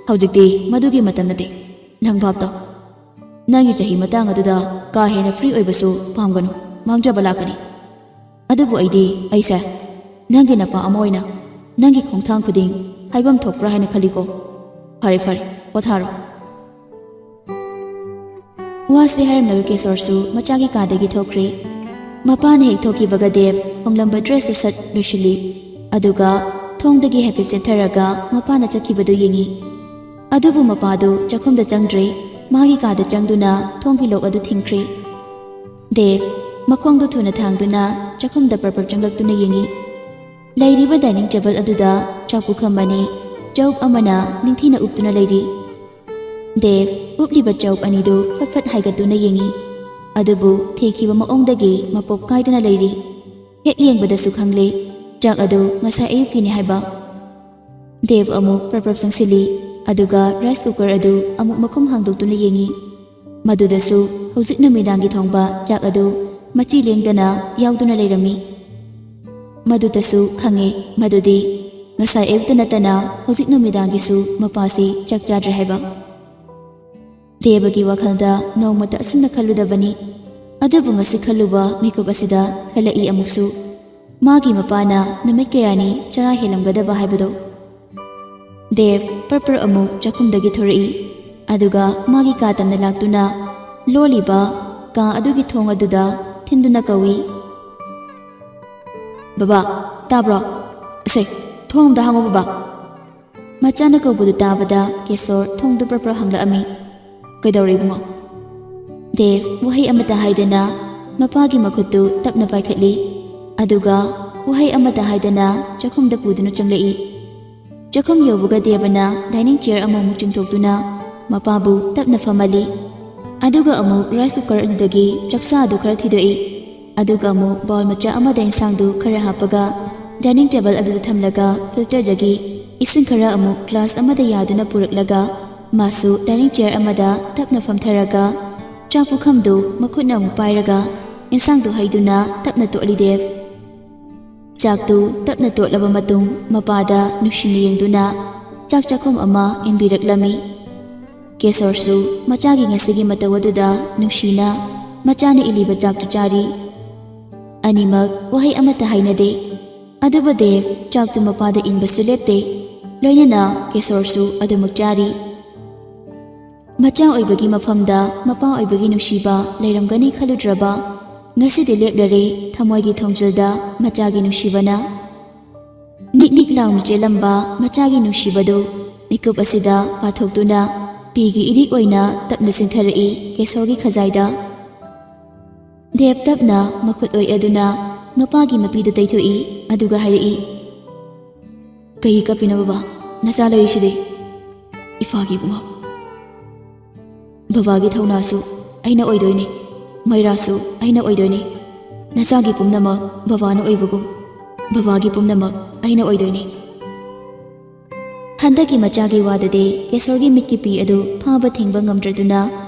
ꯍꯧꯖꯤꯛꯇꯤ ꯃꯗꯨꯒꯤ ꯃꯇꯝ ꯅꯠꯇꯦ꯫ ꯅꯪ ꯚꯥꯞ ꯇꯥꯎ꯫ ꯅꯪꯒꯤ ꯆꯍꯤ ꯃꯇꯥꯡ ꯑꯗꯨꯗ ꯀꯥ ꯍꯦꯟꯅ ꯐ꯭ꯔꯤ ꯑꯣꯏꯕꯁꯨ ꯄꯥꯝꯒꯅꯨ, ꯃꯥꯡꯖꯕ ꯂꯥꯛꯀꯅꯤ꯫ ꯑꯗꯨꯕꯨ ꯑꯩꯗꯤ, ꯑꯩꯁꯦ ꯅꯪꯒꯤ ꯅꯄꯥ ꯑꯃ ꯑꯣꯏꯅ ꯅꯪꯒꯤ ꯈꯣꯡꯊꯥꯡ ꯈꯨꯗꯤꯡ ꯍꯥꯏꯐꯝ ꯊꯣꯛꯄ꯭ꯔꯥ ꯍꯥꯏꯅ ꯈꯜꯂꯤꯀꯣ? ꯐꯔꯦ ꯐꯔꯦ, ꯄꯣꯊꯥꯔꯣ꯫ ꯋꯥꯁꯤ ꯍꯥꯏꯔꯝꯂꯒ ꯀꯦꯁꯣꯔꯁꯨ ꯃꯆꯥꯒꯤ ꯀꯥꯗꯒꯤ ꯊꯣꯛꯈ꯭ꯔꯦ꯫ ꯃꯄꯥꯅ ꯍꯦꯛ ꯊꯣꯛꯈꯤꯕꯒ ꯗꯦꯕ ꯍꯣꯡꯂꯝꯕ ꯗ꯭ꯔꯦꯁꯇꯨ ꯁꯠ ꯂꯣꯏꯁꯤꯜꯂꯤ꯫ ꯑꯗꯨꯒ ꯊꯣꯡꯗꯒꯤ ꯍꯥꯏꯐꯦꯠ ꯆꯦꯟꯊꯔꯒ ꯃꯄꯥꯅ ꯆꯠꯈꯤꯕꯗꯨ ꯌꯦꯡꯉꯤ꯫ ꯑꯗꯨꯕꯨ ꯃꯄꯥꯗꯨ ꯆꯥꯛꯈꯨꯝꯗ ꯆꯪꯗ꯭ꯔꯦ꯫ ꯃꯥꯒꯤ ꯀꯥꯗ ꯆꯪꯗꯨꯅ ꯊꯣꯡꯒꯤ ꯂꯣꯛ ꯑꯗꯨ ꯊꯤꯡꯈ꯭ꯔꯦ꯫ ꯗꯦꯕ ꯃꯈꯣꯡꯗꯨ ꯊꯨꯅ ꯊꯥꯡꯗꯨꯅ ꯆꯥꯛꯈꯨꯝꯗ ꯄꯔꯞ ꯄꯔꯞ ꯆꯪꯂꯛꯇꯨꯅ ꯌꯦꯡꯉꯤ꯫ ꯂꯩꯔꯤꯕ ꯗꯥꯏꯅꯤꯡ ꯇꯦꯕꯜ ꯑꯗꯨꯗ ꯆꯥꯛ ꯄꯨꯈꯝ ꯑꯅꯤ, ꯆꯧꯛ ꯑꯃꯅ ꯅꯤꯡꯊꯤꯅ ꯎꯞꯇꯨꯅ ꯂꯩꯔꯤ꯫ ꯗꯦꯕ ꯎꯞꯂꯤꯕ ꯆꯧꯛ ꯑꯅꯤꯗꯨ ꯐꯠ ꯐꯠ ꯍꯥꯏꯒꯠꯇꯨꯅ ꯌꯦꯡꯉꯤ꯫ ꯑꯗꯨꯕꯨ ꯊꯤꯈꯤꯕ ꯃꯑꯣꯡꯗꯒꯤ ꯃꯄꯣꯞ ꯀꯥꯏꯗꯅ ꯂꯩꯔꯤ꯫ ꯍꯦꯛ ꯌꯦꯡꯕꯗꯁꯨ ꯈꯪꯂꯦ, ꯆꯥꯛ ꯑꯗꯨ ꯉꯁꯥꯏ ꯑꯌꯨꯛꯀꯤꯅꯤ ꯍꯥꯏꯕ꯫ ꯗꯦꯕ ꯑꯃꯨꯛ ꯄ꯭ꯔꯞ ꯄ꯭ꯔꯞ ꯆꯪꯁꯤꯜꯂꯤ, ꯑꯗꯨꯒ ꯔꯥꯏꯁ ꯀꯨꯀꯔ ꯑꯗꯨ ꯑꯃꯨꯛ ꯃꯈꯨꯝ ꯍꯥꯡꯗꯣꯛꯇꯨꯅ ꯌꯦꯡꯉꯤ꯫ ꯃꯗꯨꯗꯁꯨ ꯍꯧꯖꯤꯛ ꯅꯨꯃꯤꯗꯥꯡꯒꯤ ꯊꯣꯡꯕ ꯆꯥꯛ ꯑꯗꯨ ꯃꯆꯤ ꯂꯦꯡꯗꯅ ꯌꯥꯎꯗꯨꯅ ꯂꯩꯔꯝꯃꯤ꯫ ꯃꯗꯨꯗꯁꯨ ꯈꯪꯉꯦ ꯃꯗꯨꯗꯤ ꯉꯁꯥꯏ ꯑꯌꯨꯛꯇ ꯅꯠꯇꯅ ꯍꯧꯖꯤꯛ ꯅꯨꯃꯤꯗꯥꯡꯒꯤꯁꯨ ꯃꯄꯥꯁꯤ ꯆꯥꯛ ꯆꯥꯗ꯭ꯔꯦ ꯍꯥꯏꯕ꯫ ꯗꯦꯕꯒꯤ ꯋꯥꯈꯜꯗ ꯅꯣꯡꯃꯇ ꯑꯁꯨꯝꯅ ꯈꯜꯂꯨꯗꯕꯅꯤ꯫ ꯑꯗꯨꯕꯨ ꯉꯁꯤ ꯈꯜꯂꯨꯕ ꯃꯤꯀꯨꯞ ꯑꯁꯤꯗ ꯈꯜꯂꯛꯏ ꯑꯃꯨꯛꯁꯨ, ꯃꯥꯒꯤ ꯃꯄꯥꯅ ꯅꯨꯃꯤꯠ ꯀꯌꯥꯅꯤ ꯆꯔꯥ ꯍꯦꯜꯂꯝꯒꯗꯕ ꯍꯥꯏꯕꯗꯣ꯫ ꯗꯦꯕ ꯄꯔꯞ ꯄꯔꯞ ꯑꯃꯨꯛ ꯆꯥꯛꯈꯨꯝꯗꯒꯤ ꯊꯣꯔꯛꯏ꯫ ꯑꯗꯨꯒ ꯃꯥꯒꯤ ꯀꯥ ꯇꯝꯅ ꯂꯥꯛꯇꯨꯅ ꯂꯣꯜꯂꯤꯕ ꯀꯥ ꯑꯗꯨꯒꯤ ꯊꯣꯡ ꯑꯗꯨꯗ ꯊꯤꯟꯗꯨꯅ ꯀꯧꯏ, "ꯕꯕꯥ, ꯇꯥꯕ꯭ꯔꯣ? ꯑꯁꯦ, ꯊꯣꯡ ꯑꯝꯇ ꯍꯥꯡꯉꯣ ꯕꯕꯥ!" ꯃꯆꯥꯅ ꯀꯧꯕꯗꯨ ꯇꯥꯕꯗ ꯀꯦꯁꯣꯔ ꯊꯣꯡꯗꯨ ꯄ꯭ꯔꯞ ꯄ꯭ꯔꯞ ꯍꯥꯡꯂꯛꯑꯝꯃꯤ꯫ "ꯀꯩꯗꯧꯔꯦ ꯏꯕꯨꯡꯉꯣ?" ꯗꯦꯕ ꯋꯥꯍꯩ ꯑꯃꯠꯇ ꯍꯥꯏꯗꯅ ꯃꯄꯥꯒꯤ ꯃꯈꯨꯠꯇꯨ ꯇꯞꯅ ꯄꯥꯏꯈꯠꯂꯤ꯫ ꯑꯗꯨꯒ ꯋꯥꯍꯩ ꯑꯃꯠꯇ ꯍꯥꯏꯗꯅ ꯆꯥꯛꯈꯨꯝꯗ ꯄꯨꯗꯨꯅ ꯆꯪꯂꯛꯏ꯫ ꯆꯥꯛꯈꯨꯝ ꯌꯧꯕꯒ ꯗꯦꯕꯅ ꯗꯥꯏꯅꯤꯡ ꯆꯤꯌꯔ ꯑꯃꯃꯨꯛ ꯆꯤꯡꯊꯣꯛꯇꯨꯅ ꯃꯄꯥꯕꯨ ꯇꯞꯅ ꯐꯝꯍꯜꯂꯤ꯫ ꯑꯗꯨꯒ ꯑꯃꯨꯛ ꯔꯥꯏꯁ ꯀꯨꯀꯔ ꯑꯗꯨꯗꯒꯤ ꯆꯥꯛꯁꯥ ꯑꯗꯨ ꯈꯔ ꯊꯤꯗꯣꯛꯏ꯫ ꯑꯗꯨꯒ ꯑꯃꯨꯛ ꯕꯥꯎꯜ ꯃꯆꯥ ꯑꯃꯗ ꯏꯟꯁꯥꯡꯗꯨ ꯈꯔ ꯍꯥꯞꯄꯒ ꯗꯥꯏꯅꯤꯡ ꯇꯦꯕꯜ ꯑꯗꯨꯗ ꯊꯝꯂꯒ ꯐꯤꯜꯇꯔꯗꯒꯤ ꯏꯁꯤꯡ ꯈꯔ ꯑꯃꯨꯛ ꯒ꯭ꯂꯥꯁ ꯑꯃꯗ ꯌꯥꯗꯨꯅ ꯄꯨꯔꯛꯂꯒ ꯃꯥꯁꯨ ꯗꯥꯏꯅꯤꯡ ꯆꯤꯌꯔ ꯑꯃꯗ ꯇꯞꯅ ꯐꯝꯊꯔꯒ ꯆꯥꯛ ꯄꯨꯈꯝꯗꯨ ꯃꯈꯨꯠꯅ ꯑꯃꯨꯛ ꯄꯥꯏꯔꯒ ꯏꯟꯁꯥꯡꯗꯨ ꯍꯩꯗꯨꯅ ꯇꯞꯅ ꯇꯣꯠꯂꯤ ꯗꯦꯕ꯫ ꯆꯥꯛꯇꯨ ꯇꯞꯅ ꯇꯣꯠꯂꯕ ꯃꯇꯨꯡ ꯃꯄꯥꯗ ꯅꯨꯡꯁꯤꯅ ꯌꯦꯡꯗꯨꯅ ꯆꯥꯛ ꯆꯥꯛꯈꯨꯝ ꯑꯃ ꯏꯟꯕꯤꯔꯛꯂꯝꯃꯤ꯫ ꯀꯦꯁꯣꯔꯁꯨ ꯃꯆꯥꯒꯤ ꯉꯁꯤꯒꯤ ꯃꯇꯧ ꯑꯗꯨꯗ ꯅꯨꯡꯁꯤꯅ ꯃꯆꯥꯅ ꯏꯜꯂꯤꯕ ꯆꯥꯛꯇꯨ ꯆꯥꯔꯤ꯫ ꯑꯅꯤꯃꯛ ꯋꯥꯍꯩ ꯑꯃꯠꯇ ꯍꯥꯏꯅꯗꯦ꯫ ꯑꯗꯨꯕꯨ ꯗꯦꯕ ꯆꯥꯛꯇꯨ ꯃꯄꯥꯗ ꯏꯟꯕꯁꯨ ꯂꯦꯞꯇꯦ꯫ ꯂꯣꯏꯅꯅ ꯀꯦꯁꯣꯔꯁꯨ ꯑꯗꯨꯃꯛ ꯆꯥꯔꯤ꯫ ꯃꯆꯥ ꯑꯣꯏꯕꯒꯤ ꯃꯐꯝꯗ ꯃꯄꯥ ꯑꯣꯏꯕꯒꯤ ꯅꯨꯡꯁꯤꯕ ꯂꯩꯔꯝꯒꯅꯤ ꯈꯜꯂꯨꯗ꯭ꯔꯕ, ꯉꯁꯤꯗꯤ ꯂꯦꯞꯂꯔꯦ ꯊꯃꯣꯏꯒꯤ ꯊꯣꯡꯖꯤꯜꯗ ꯃꯆꯥꯒꯤ ꯅꯨꯡꯁꯤꯕꯅ꯫ ꯅꯤꯛ ꯅꯤꯛ ꯂꯥꯎꯅ ꯆꯦꯜꯂꯝꯕ ꯃꯆꯥꯒꯤ ꯅꯨꯡꯁꯤꯕꯗꯨ ꯃꯤꯀꯨꯞ ꯑꯁꯤꯗ ꯄꯥꯊꯣꯛꯇꯨꯅ ꯄꯤꯒꯤ ꯏꯔꯤꯛ ꯑꯣꯏꯅ ꯇꯞꯅ ꯆꯤꯟꯊꯔꯛꯏ ꯀꯦꯁꯣꯔꯒꯤ ꯈꯖꯥꯏꯗ꯫ ꯗꯦꯕ ꯇꯞꯅ ꯃꯈꯨꯠ ꯑꯣꯏ ꯑꯗꯨꯅ ꯃꯄꯥꯒꯤ ꯃꯄꯤꯗꯨ ꯇꯩꯊꯣꯛꯏ, ꯑꯗꯨꯒ ꯍꯥꯏꯔꯛꯏ, "ꯀꯩꯒꯤ ꯀꯞꯄꯤꯅꯣ ꯕꯕꯥ? ꯅꯆꯥ ꯂꯩꯔꯤꯁꯤꯗꯤ?" "ꯏꯐꯥꯒꯤ ꯏꯕꯨꯡꯉꯣ, ꯕꯕꯥꯒꯤ ꯊꯧꯅꯥꯁꯨ ꯑꯩꯅ ꯑꯣꯏꯗꯣꯏꯅꯤ, ꯃꯩꯔꯥꯁꯨ ꯑꯩꯅ ꯑꯣꯏꯗꯣꯏꯅꯤ꯫ ꯅꯆꯥꯒꯤ ꯄꯨꯝꯅꯃꯛ ꯕꯕꯥꯅ ꯑꯣꯏꯕꯒꯨꯝ, ꯕꯕꯥꯒꯤ ꯄꯨꯝꯅꯃꯛ ꯑꯩꯅ ꯑꯣꯏꯗꯣꯏꯅꯤ꯫" ꯍꯟꯗꯛꯀꯤ ꯃꯆꯥꯒꯤ ꯋꯥꯗꯨꯗꯤ ꯀꯦꯁꯣꯔꯒꯤ ꯃꯤꯠꯀꯤ ꯄꯤ ꯑꯗꯨ ꯐꯥꯕ ꯊꯤꯡꯕ ꯉꯝꯗ꯭ꯔꯗꯨꯅ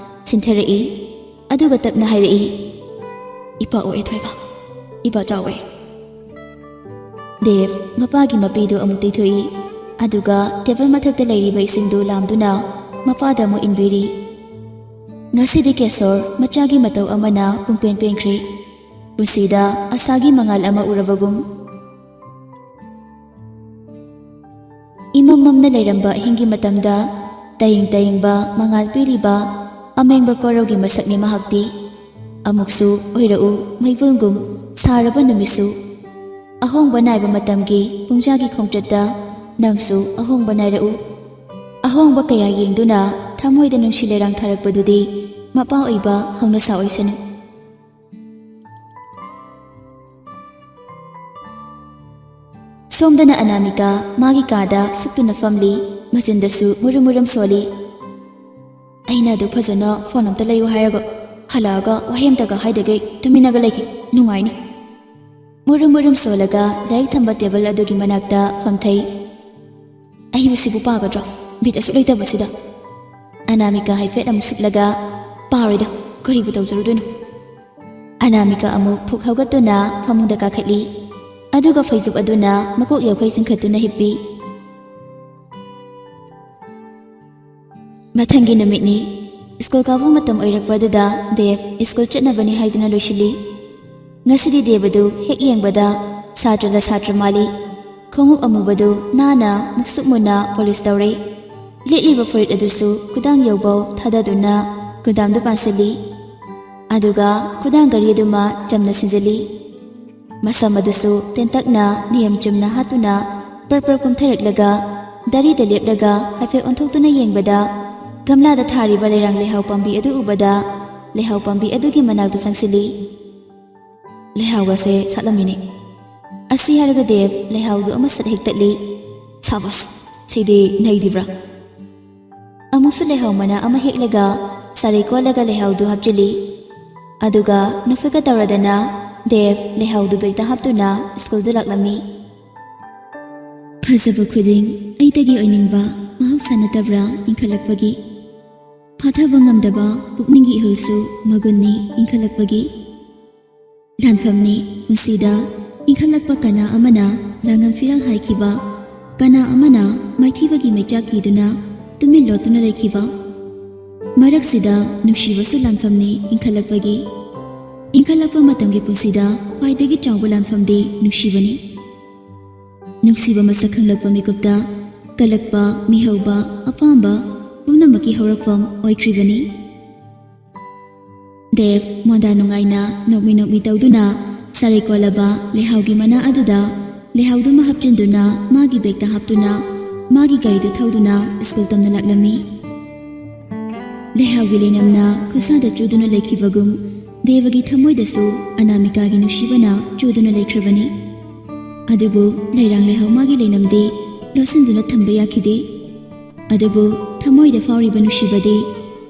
ꯁꯤꯟꯊꯔꯛꯏ꯫ ꯑꯗꯨꯒ ꯇꯞꯅ ꯍꯥꯏꯔꯛꯏ, "ꯏꯄꯥ ꯑꯣꯛꯑꯦ ꯊꯣꯏꯕ, ꯏꯄꯥ ꯆꯥꯎꯑꯦ꯫" ꯗꯦꯕ ꯃꯄꯥꯒꯤ ꯃꯄꯤꯗꯨ ꯑꯃꯨꯛ ꯇꯩꯊꯣꯛꯏ, ꯑꯗꯨꯒ ꯇꯦꯕꯜ ꯃꯊꯛꯇ ꯂꯩꯔꯤꯕ ꯏꯁꯤꯡꯗꯨ ꯂꯥꯝꯗꯨꯅ ꯃꯄꯥꯗ ꯑꯃꯨꯛ ꯏꯟꯕꯤꯔꯤ꯫ ꯉꯁꯤꯗꯤ ꯀꯦꯁꯣꯔ ꯃꯆꯥꯒꯤ ꯃꯇꯧ ꯑꯃꯅ ꯄꯨꯡꯄꯦꯟ ꯄꯦꯟꯈ꯭ꯔꯦ꯫ ꯄꯨꯟꯁꯤꯗ ꯑꯁꯥꯒꯤ ꯃꯉꯥꯜ ꯑꯃ ꯎꯔꯕꯒꯨꯝ꯫ ꯏꯃꯝ ꯃꯝꯅ ꯂꯩꯔꯝꯕ ꯑꯍꯤꯡꯒꯤ ꯃꯇꯝꯗ ꯇꯌꯦꯡ ꯇꯌꯦꯡꯕ ꯃꯉꯥꯜ ꯄꯤꯔꯤꯕ ꯑꯃꯦꯡꯕ ꯀꯣꯔꯧꯒꯤ ꯃꯁꯛꯅꯤ ꯃꯍꯥꯛꯇꯤ꯫ ꯑꯃꯨꯛꯁꯨ ꯑꯣꯏꯔꯛꯎ ꯃꯩꯕꯨꯜꯒꯨꯝ ꯁꯥꯔꯕ ꯅꯨꯃꯤꯠꯁꯨ꯫ ꯑꯍꯣꯡꯕ ꯅꯥꯏꯕ ꯃꯇꯝꯒꯤ ꯄꯨꯡꯖꯥꯒꯤ ꯈꯣꯡꯆꯠꯇ ꯅꯪꯁꯨ ꯑꯍꯣꯡꯕ ꯅꯥꯏꯔꯛꯎ꯫ ꯑꯍꯣꯡꯕ ꯀꯌꯥ ꯌꯦꯡꯗꯨꯅ ꯊꯃꯣꯏꯗ ꯅꯨꯡꯁꯤ ꯂꯩꯔꯥꯡ ꯊꯥꯔꯛꯄꯗꯨꯗꯤ ꯃꯄꯥ ꯑꯣꯏꯕ ꯍꯧꯅꯁꯥ ꯑꯣꯏꯁꯅꯨ꯫ ꯁꯣꯝꯗꯅ ꯑꯅꯥꯃꯤꯀꯥ ꯃꯥꯒꯤ ꯀꯥꯗ ꯁꯨꯛꯇꯨꯅ ꯐꯝꯂꯤ, ꯃꯆꯤꯟꯗꯁꯨ ꯃꯨꯔꯨꯝ ꯃꯨꯔꯨꯝ ꯁꯣꯜꯂꯤ꯫ "ꯑꯩꯅ ꯑꯗꯨ ꯐꯖꯅ ꯐꯣꯟ ꯑꯝꯇ ꯂꯩꯌꯨ ꯍꯥꯏꯔꯒ ꯍꯜꯂꯛꯑꯒ ꯋꯥꯍꯩ ꯑꯝꯇꯒ ꯍꯥꯏꯗꯒꯩ ꯇꯨꯃꯤꯟꯅꯒ ꯂꯩꯈꯤ꯫ ꯅꯨꯡꯉꯥꯏꯅꯤ꯫" ꯃꯨꯔꯨꯝ ꯃꯨꯔꯨꯝ ꯁꯣꯜꯂꯒ ꯂꯥꯏꯔꯤꯛ ꯊꯝꯕ ꯇꯦꯕꯜ ꯑꯗꯨꯒꯤ ꯃꯅꯥꯛꯇ ꯐꯝꯊꯩ꯫ "ꯑꯩꯕꯨ ꯁꯤꯕꯨ ꯄꯥꯒꯗ꯭ꯔꯣ? ꯕꯤꯠ ꯑꯁꯨꯛ ꯂꯩꯇꯕꯁꯤꯗ꯫" ꯑꯅꯥꯃꯤꯀꯥ ꯍꯥꯏꯐꯦꯠ ꯑꯃꯨꯛ ꯁꯨꯞꯂꯒ, "ꯄꯥꯔꯣꯏꯗ, ꯀꯔꯤꯕꯨ ꯇꯧꯖꯔꯨꯗꯣꯏꯅꯣ?" ꯑꯅꯥꯃꯤꯀꯥ ꯑꯃꯨꯛ ꯐꯨꯛ ꯍꯧꯒꯠꯇꯨꯅ ꯐꯃꯨꯡꯗ ꯀꯥꯈꯠꯂꯤ꯫ ꯑꯗꯨꯒ ꯐꯩꯖꯨꯞ ꯑꯗꯨꯅ ꯃꯀꯣꯛ ꯌꯥꯎꯈꯩ ꯆꯤꯡꯈꯠꯇꯨꯅ ꯍꯤꯞꯄꯤ꯫ ꯃꯊꯪꯒꯤ ꯅꯨꯃꯤꯠꯅꯤ꯫ ꯁ꯭ꯀꯨꯜ ꯀꯥꯕ ꯃꯇꯝ ꯑꯣꯏꯔꯛꯄ ꯑꯗꯨꯗ ꯗꯦꯕ ꯁ꯭ꯀꯨꯜ ꯆꯠꯅꯕꯅꯤ ꯍꯥꯏꯗꯨꯅ ꯂꯣꯏꯁꯤꯜꯂꯤ꯫ ꯉꯁꯤꯗꯤ ꯗꯦꯕꯗꯨ ꯍꯦꯛ ꯌꯦꯡꯕꯗ ꯁꯥꯇ꯭ꯔꯗ ꯁꯥꯇ꯭ꯔ ꯃꯥꯜꯂꯤ꯫ ꯈꯣꯡꯎꯞ ꯑꯃꯨꯕꯗꯨ ꯅꯥꯟꯅ ꯃꯨꯛꯁꯨꯛ ꯃꯨꯟꯅ ꯄꯣꯂꯤꯁ ꯇꯧꯔꯦ꯫ ꯂꯤꯠꯂꯤꯕ ꯐꯨꯔꯤꯠ ꯑꯗꯨꯁꯨ ꯈꯨꯗꯥꯡ ꯌꯧꯕꯧ ꯊꯥꯗꯗꯨꯅ ꯒꯨꯗꯥꯝꯗ ꯄꯥꯟꯁꯤꯜꯂꯤ꯫ ꯑꯗꯨꯒ ꯈꯨꯗꯥꯡ ꯘꯔꯤ ꯑꯗꯨꯃ ꯆꯝꯅ ꯁꯤꯟꯖꯤꯜꯂꯤ꯫ ꯃꯁꯝ ꯑꯗꯨꯁꯨ ꯇꯦꯟꯇꯛꯅ ꯅꯤꯌꯝ ꯆꯨꯝꯅ ꯍꯥꯠꯇꯨꯅ ꯄꯔ ꯄꯔ ꯀꯨꯝꯊꯔꯛꯂꯒ ꯗꯥꯔꯤꯗ ꯂꯦꯞꯂꯒ ꯍꯥꯏꯐꯦꯠ ꯑꯣꯟꯊꯣꯛꯇꯨꯅ ꯌꯦꯡꯕꯗ ꯒꯝꯂꯥꯗ ꯊꯥꯔꯤꯕ ꯂꯩꯔꯥꯡ ꯂꯩꯍꯥꯎ ꯄꯥꯝꯕꯤ ꯑꯗꯨ ꯎꯕꯗ ꯂꯩꯍꯥꯎ ꯄꯥꯝꯕꯤ ꯑꯗꯨꯒꯤ ꯃꯅꯥꯛꯇ ꯆꯪꯁꯤꯜꯂꯤ꯫ ꯂꯩꯍꯥꯎꯒꯁꯦ ꯁꯥꯠꯂꯝꯃꯤꯅꯦ꯫ ꯑꯁꯤ ꯍꯥꯏꯔꯒ ꯗꯦꯕ ꯂꯩꯍꯥꯎꯗꯨ ꯑꯃ ꯁꯠ ꯍꯦꯛ ꯇꯠꯂꯤ꯫ ꯁꯥꯕꯁ! ꯁꯤꯗꯤ ꯅꯩꯗꯤꯕ꯭ꯔꯥ? ꯑꯃꯨꯛꯁꯨ ꯂꯩꯍꯥꯎ ꯃꯅꯥ ꯑꯃ ꯍꯦꯛꯂꯒ ꯆꯥꯔꯩ ꯀꯣꯜꯂꯒ ꯂꯩꯍꯥꯎꯗꯨ ꯍꯥꯞꯆꯤꯜꯂꯤ꯫ ꯑꯗꯨꯒ ꯅꯐꯨꯠꯀ ꯇꯧꯔꯗꯅ ꯗꯦꯕ ꯂꯩꯍꯥꯎꯗꯨ ꯕꯦꯒꯇ ꯍꯥꯞꯇꯨꯅ ꯁ꯭ꯀꯨꯜꯗ ꯂꯥꯛꯂꯝꯃꯤ꯫ ꯐꯖꯕ ꯈꯨꯗꯤꯡ ꯑꯩꯇꯒꯤ ꯑꯣꯏꯅꯤꯡꯕ ꯃꯍꯧꯁꯥ ꯅꯠꯇꯕ꯭ꯔꯥ ꯏꯟꯈꯠꯂꯛꯄꯒꯤ? ꯐꯥꯊꯕ ꯉꯝꯗꯕ ꯄꯨꯛꯅꯤꯡꯒꯤ ꯏꯍꯨꯜꯁꯨ ꯃꯒꯨꯟꯅꯤ ꯏꯟꯈꯠꯂꯛꯄꯒꯤ꯫ ꯂꯥꯟꯐꯝꯅꯤ ꯄꯨꯟꯁꯤꯗ ꯏꯟꯈꯠꯂꯛꯄ ꯀꯅꯥ ꯑꯃꯅ ꯂꯥꯡꯉꯝ ꯐꯤꯔꯥꯜ ꯍꯥꯏꯈꯤꯕ, ꯀꯅꯥ ꯑꯃꯅ ꯃꯥꯏꯊꯤꯕꯒꯤ ꯃꯩꯆꯥꯛ ꯀꯤꯗꯨꯅ ꯇꯨꯃꯤꯟ ꯂꯣꯠꯇꯨꯅ ꯂꯩꯈꯤꯕ꯫ ꯃꯔꯛꯁꯤꯗ ꯅꯨꯡꯁꯤꯕꯁꯨ ꯂꯥꯟꯐꯝꯅꯤ ꯏꯟꯈꯠꯂꯛꯄꯒꯤ꯫ ꯏꯟꯈꯠꯂꯛꯄ ꯃꯇꯝꯒꯤ ꯄꯨꯟꯁꯤꯗ ꯈ꯭ꯋꯥꯏꯗꯒꯤ ꯆꯥꯎꯕ ꯂꯥꯟꯐꯝꯗꯤ ꯅꯨꯡꯁꯤꯕꯅꯤ꯫ ꯅꯨꯡꯁꯤꯕ ꯃꯁꯛ ꯈꯪꯂꯛꯄ ꯃꯤꯀꯨꯞꯇ ꯀꯜꯂꯛꯄ, ꯃꯤꯍꯧꯕ, ꯑꯄꯥꯝꯕ ꯄꯨꯝꯅꯃꯛꯀꯤ ꯍꯧꯔꯛꯐꯝ ꯑꯣꯏꯈ꯭ꯔꯤꯕꯅꯤ꯫ ꯗꯦꯕ ꯃꯣꯟꯗꯥ ꯅꯨꯡꯉꯥꯏꯅ ꯅꯣꯛꯃꯤ ꯅꯣꯛꯃꯤ ꯇꯧꯗꯨꯅ ꯆꯥꯔꯩ ꯀꯣꯜꯂꯕ ꯂꯩꯍꯥꯎꯒꯤ ꯃꯅꯥ ꯑꯗꯨꯗ ꯂꯩꯍꯥꯎꯗꯨꯃ ꯍꯥꯞꯆꯤꯟꯗꯨꯅ ꯃꯥꯒꯤ ꯕꯦꯒꯇ ꯍꯥꯞꯇꯨꯅ ꯃꯥꯒꯤ ꯒꯥꯔꯤꯗꯨ ꯊꯧꯗꯨꯅ ꯁ꯭ꯀꯨꯜ ꯇꯝꯅ ꯂꯥꯛꯂꯝꯃꯤ꯫ ꯂꯩꯍꯥꯎꯒꯤ ꯂꯩꯅꯝꯅ ꯈꯨꯠꯁꯥꯗ ꯆꯨꯗꯨꯅ ꯂꯩꯈꯤꯕꯒꯨꯝ ꯗꯦꯕꯒꯤ ꯊꯃꯣꯏꯗꯁꯨ ꯑꯅꯥꯃꯤꯀꯥꯒꯤ ꯅꯨꯡꯁꯤꯕꯅ ꯆꯨꯗꯨꯅ ꯂꯩꯈ꯭ꯔꯕꯅꯤ꯫ ꯑꯗꯨꯕꯨ ꯂꯩꯔꯥꯡ ꯂꯩꯍꯥꯎ ꯃꯥꯒꯤ ꯂꯩꯅꯝꯗꯤ ꯂꯣꯠꯁꯤꯟꯗꯨꯅ ꯊꯝꯕ ꯌꯥꯈꯤꯗꯦ꯫ ꯑꯗꯨꯕꯨ ꯊꯃꯣꯏꯗ ꯐꯥꯎꯔꯤꯕ ꯅꯨꯡꯁꯤꯕꯗꯤ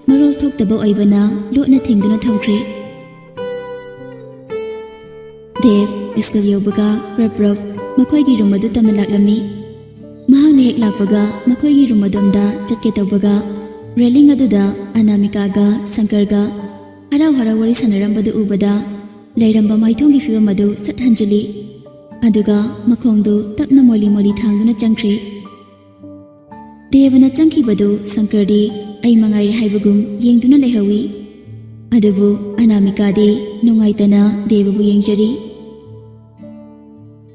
ꯃꯔꯣꯜ ꯊꯣꯛꯇꯕ ꯑꯣꯏꯕꯅ ꯂꯣꯠꯅ ꯊꯦꯡꯗꯨꯅ ꯊꯝꯈ꯭ꯔꯦ꯫ ꯗꯦꯕ ꯁ꯭ꯀꯨꯜ ꯌꯧꯕꯒ ꯄ꯭ꯔꯞ ꯄ꯭ꯔꯞ ꯃꯈꯣꯏꯒꯤ ꯔꯨꯝ ꯑꯗꯨ ꯇꯝꯅ ꯂꯥꯛꯂꯝꯃꯤ꯫ ꯃꯍꯥꯛꯅ ꯍꯦꯛ ꯂꯥꯛꯄꯒ ꯃꯈꯣꯏꯒꯤ ꯔꯨꯝ ꯑꯗꯣꯝꯗ ꯆꯠꯀꯦ ꯇꯧꯕꯒ ꯔꯦꯂꯤꯡ ꯑꯗꯨꯗ ꯑꯅꯥꯃꯤꯀꯥꯒ ꯁꯪꯀꯔꯒ ꯍꯔꯥꯎ ꯍꯔꯥꯎ ꯋꯥꯔꯤ ꯁꯥꯟꯅꯔꯝꯕꯗꯨ ꯎꯕꯗ ꯂꯩꯔꯝꯕ ꯃꯥꯏꯊꯣꯡꯒꯤ ꯐꯤꯕꯝ ꯑꯗꯨ ꯁꯠ ꯍꯟꯖꯤꯜꯂꯤ꯫ ꯑꯗꯨꯒ ꯃꯈꯣꯡꯗꯨ ꯇꯞꯅ ꯃꯣꯂꯤ ꯃꯣꯂꯤ ꯊꯥꯡꯗꯨꯅ ꯆꯪꯈ꯭ꯔꯦ꯫ ꯗꯦꯕꯅ ꯆꯪꯈꯤꯕꯗꯨ ꯁꯪꯀꯔꯗꯤ ꯑꯩ ꯃꯉꯥꯏꯔꯦ ꯍꯥꯏꯕꯒꯨꯝ ꯌꯦꯡꯗꯨꯅ ꯂꯩꯍꯧꯏ꯫ ꯑꯗꯨꯕꯨ ꯑꯅꯥꯃꯤꯀꯥꯗꯤ ꯅꯨꯡꯉꯥꯏꯇꯅ ꯗꯦꯕꯕꯨ ꯌꯦꯡꯖꯔꯤ꯫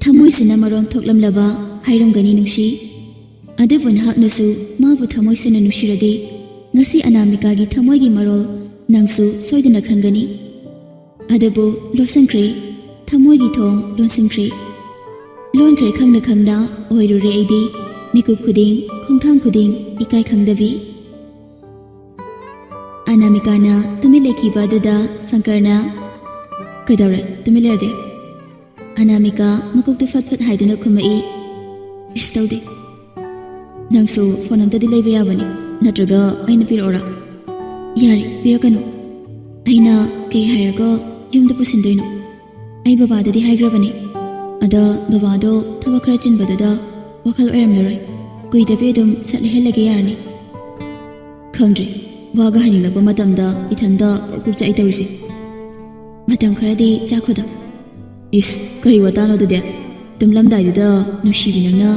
ꯊꯃꯣꯏꯁꯤꯅ ꯃꯔꯣꯟ ꯊꯣꯛꯂꯝꯂꯕ ꯍꯥꯏꯔꯝꯒꯅꯤ ꯅꯨꯡꯁꯤ꯫ ꯑꯗꯨꯕꯨ ꯅꯍꯥꯛꯅꯁꯨ ꯃꯥꯕꯨ ꯊꯃꯣꯏ ꯁꯦꯡꯅ ꯅꯨꯡꯁꯤꯔꯗꯤ, ꯉꯁꯤ ꯑꯅꯥꯃꯤꯀꯥꯒꯤ ꯊꯃꯣꯏꯒꯤ ꯃꯔꯣꯜ ꯅꯪꯁꯨ ꯁꯣꯏꯗꯅ ꯈꯪꯒꯅꯤ꯫ ꯑꯗꯨꯕꯨ ꯂꯣꯠꯁꯤꯟꯈ꯭ꯔꯦ, ꯊꯃꯣꯏꯒꯤ ꯊꯣꯡ ꯂꯣꯟꯁꯤꯟꯈ꯭ꯔꯦ꯫ ꯂꯣꯟꯈ꯭ꯔꯦ ꯈꯪꯅ ꯈꯪꯅ ꯑꯣꯏꯔꯨꯔꯦ ꯑꯩꯗꯤ, ꯃꯤꯀꯨꯞ ꯈꯨꯗꯤꯡ, ꯈꯣꯡꯊꯥꯡ ꯈꯨꯗꯤꯡ ꯏꯀꯥꯏ ꯈꯪꯗꯕꯤ꯫ ꯑꯅꯥꯃꯤꯀꯥꯅ ꯇꯨꯃꯤꯟ ꯂꯩꯈꯤꯕ ꯑꯗꯨꯗ ꯁꯪꯀꯔꯅ, "ꯀꯩꯗꯧꯔꯦ? ꯇꯨꯃꯤꯟ ꯂꯩꯔꯗꯤ?" ꯑꯅꯥꯃꯤꯀꯥ ꯃꯀꯣꯛꯇꯨ ꯐꯠ ꯐꯠ ꯍꯥꯏꯗꯨꯅ ꯈꯨꯝꯃꯛꯏ, "ꯏꯁ, ꯇꯧꯗꯦ꯫ ꯅꯪꯁꯨ ꯐꯣꯟ ꯑꯝꯇꯗꯤ ꯂꯩꯕ ꯌꯥꯕꯅꯤ, ꯅꯠꯇ꯭ꯔꯒ ꯑꯩꯅ ꯄꯤꯔꯛꯑꯣꯔꯥ?" "ꯌꯥꯔꯦ, ꯄꯤꯔꯛꯀꯅꯨ꯫ ꯑꯩꯅ ꯀꯩ ꯍꯥꯏꯔꯒ ꯌꯨꯝꯗ ꯄꯨꯁꯤꯟꯗꯣꯏꯅꯣ? ꯑꯩ ꯕꯕꯥꯗꯗꯤ ꯍꯥꯏꯈ꯭ꯔꯕꯅꯤ꯫ ꯑꯗ ꯕꯕꯥꯗꯣ ꯊꯕꯛ ꯈꯔ ꯆꯤꯟꯕꯗꯨꯗ ꯋꯥꯈꯜ ꯑꯣꯏꯔꯝꯂꯔꯣꯏ꯫ ꯀꯨꯏꯗꯕꯤ ꯑꯗꯨꯝ ꯁꯠ ꯂꯩꯍꯜꯂꯒꯦ ꯌꯥꯔꯅꯤ꯫" "ꯈꯪꯗ꯭ꯔꯦ, ꯋꯥꯒ ꯍꯥꯏꯅꯤꯡꯂꯛꯄ ꯃꯇꯝꯗ ꯏꯊꯟꯗ ꯄ꯭ꯔꯣꯛ ꯄ꯭ꯔꯣꯛ ꯆꯥꯛꯏ ꯇꯧꯔꯤꯁꯦ꯫ ꯃꯇꯝ ꯈꯔꯗꯤ ꯆꯥꯛꯈꯣꯗ꯫" "ꯏꯁ, ꯀꯔꯤ ꯋꯥꯇꯥꯅꯣ ꯑꯗꯨꯗꯤ? ꯇꯨꯝꯂꯝꯗꯥꯏꯗꯨꯗ ꯅꯨꯡꯁꯤꯕꯤ ꯅꯪꯅ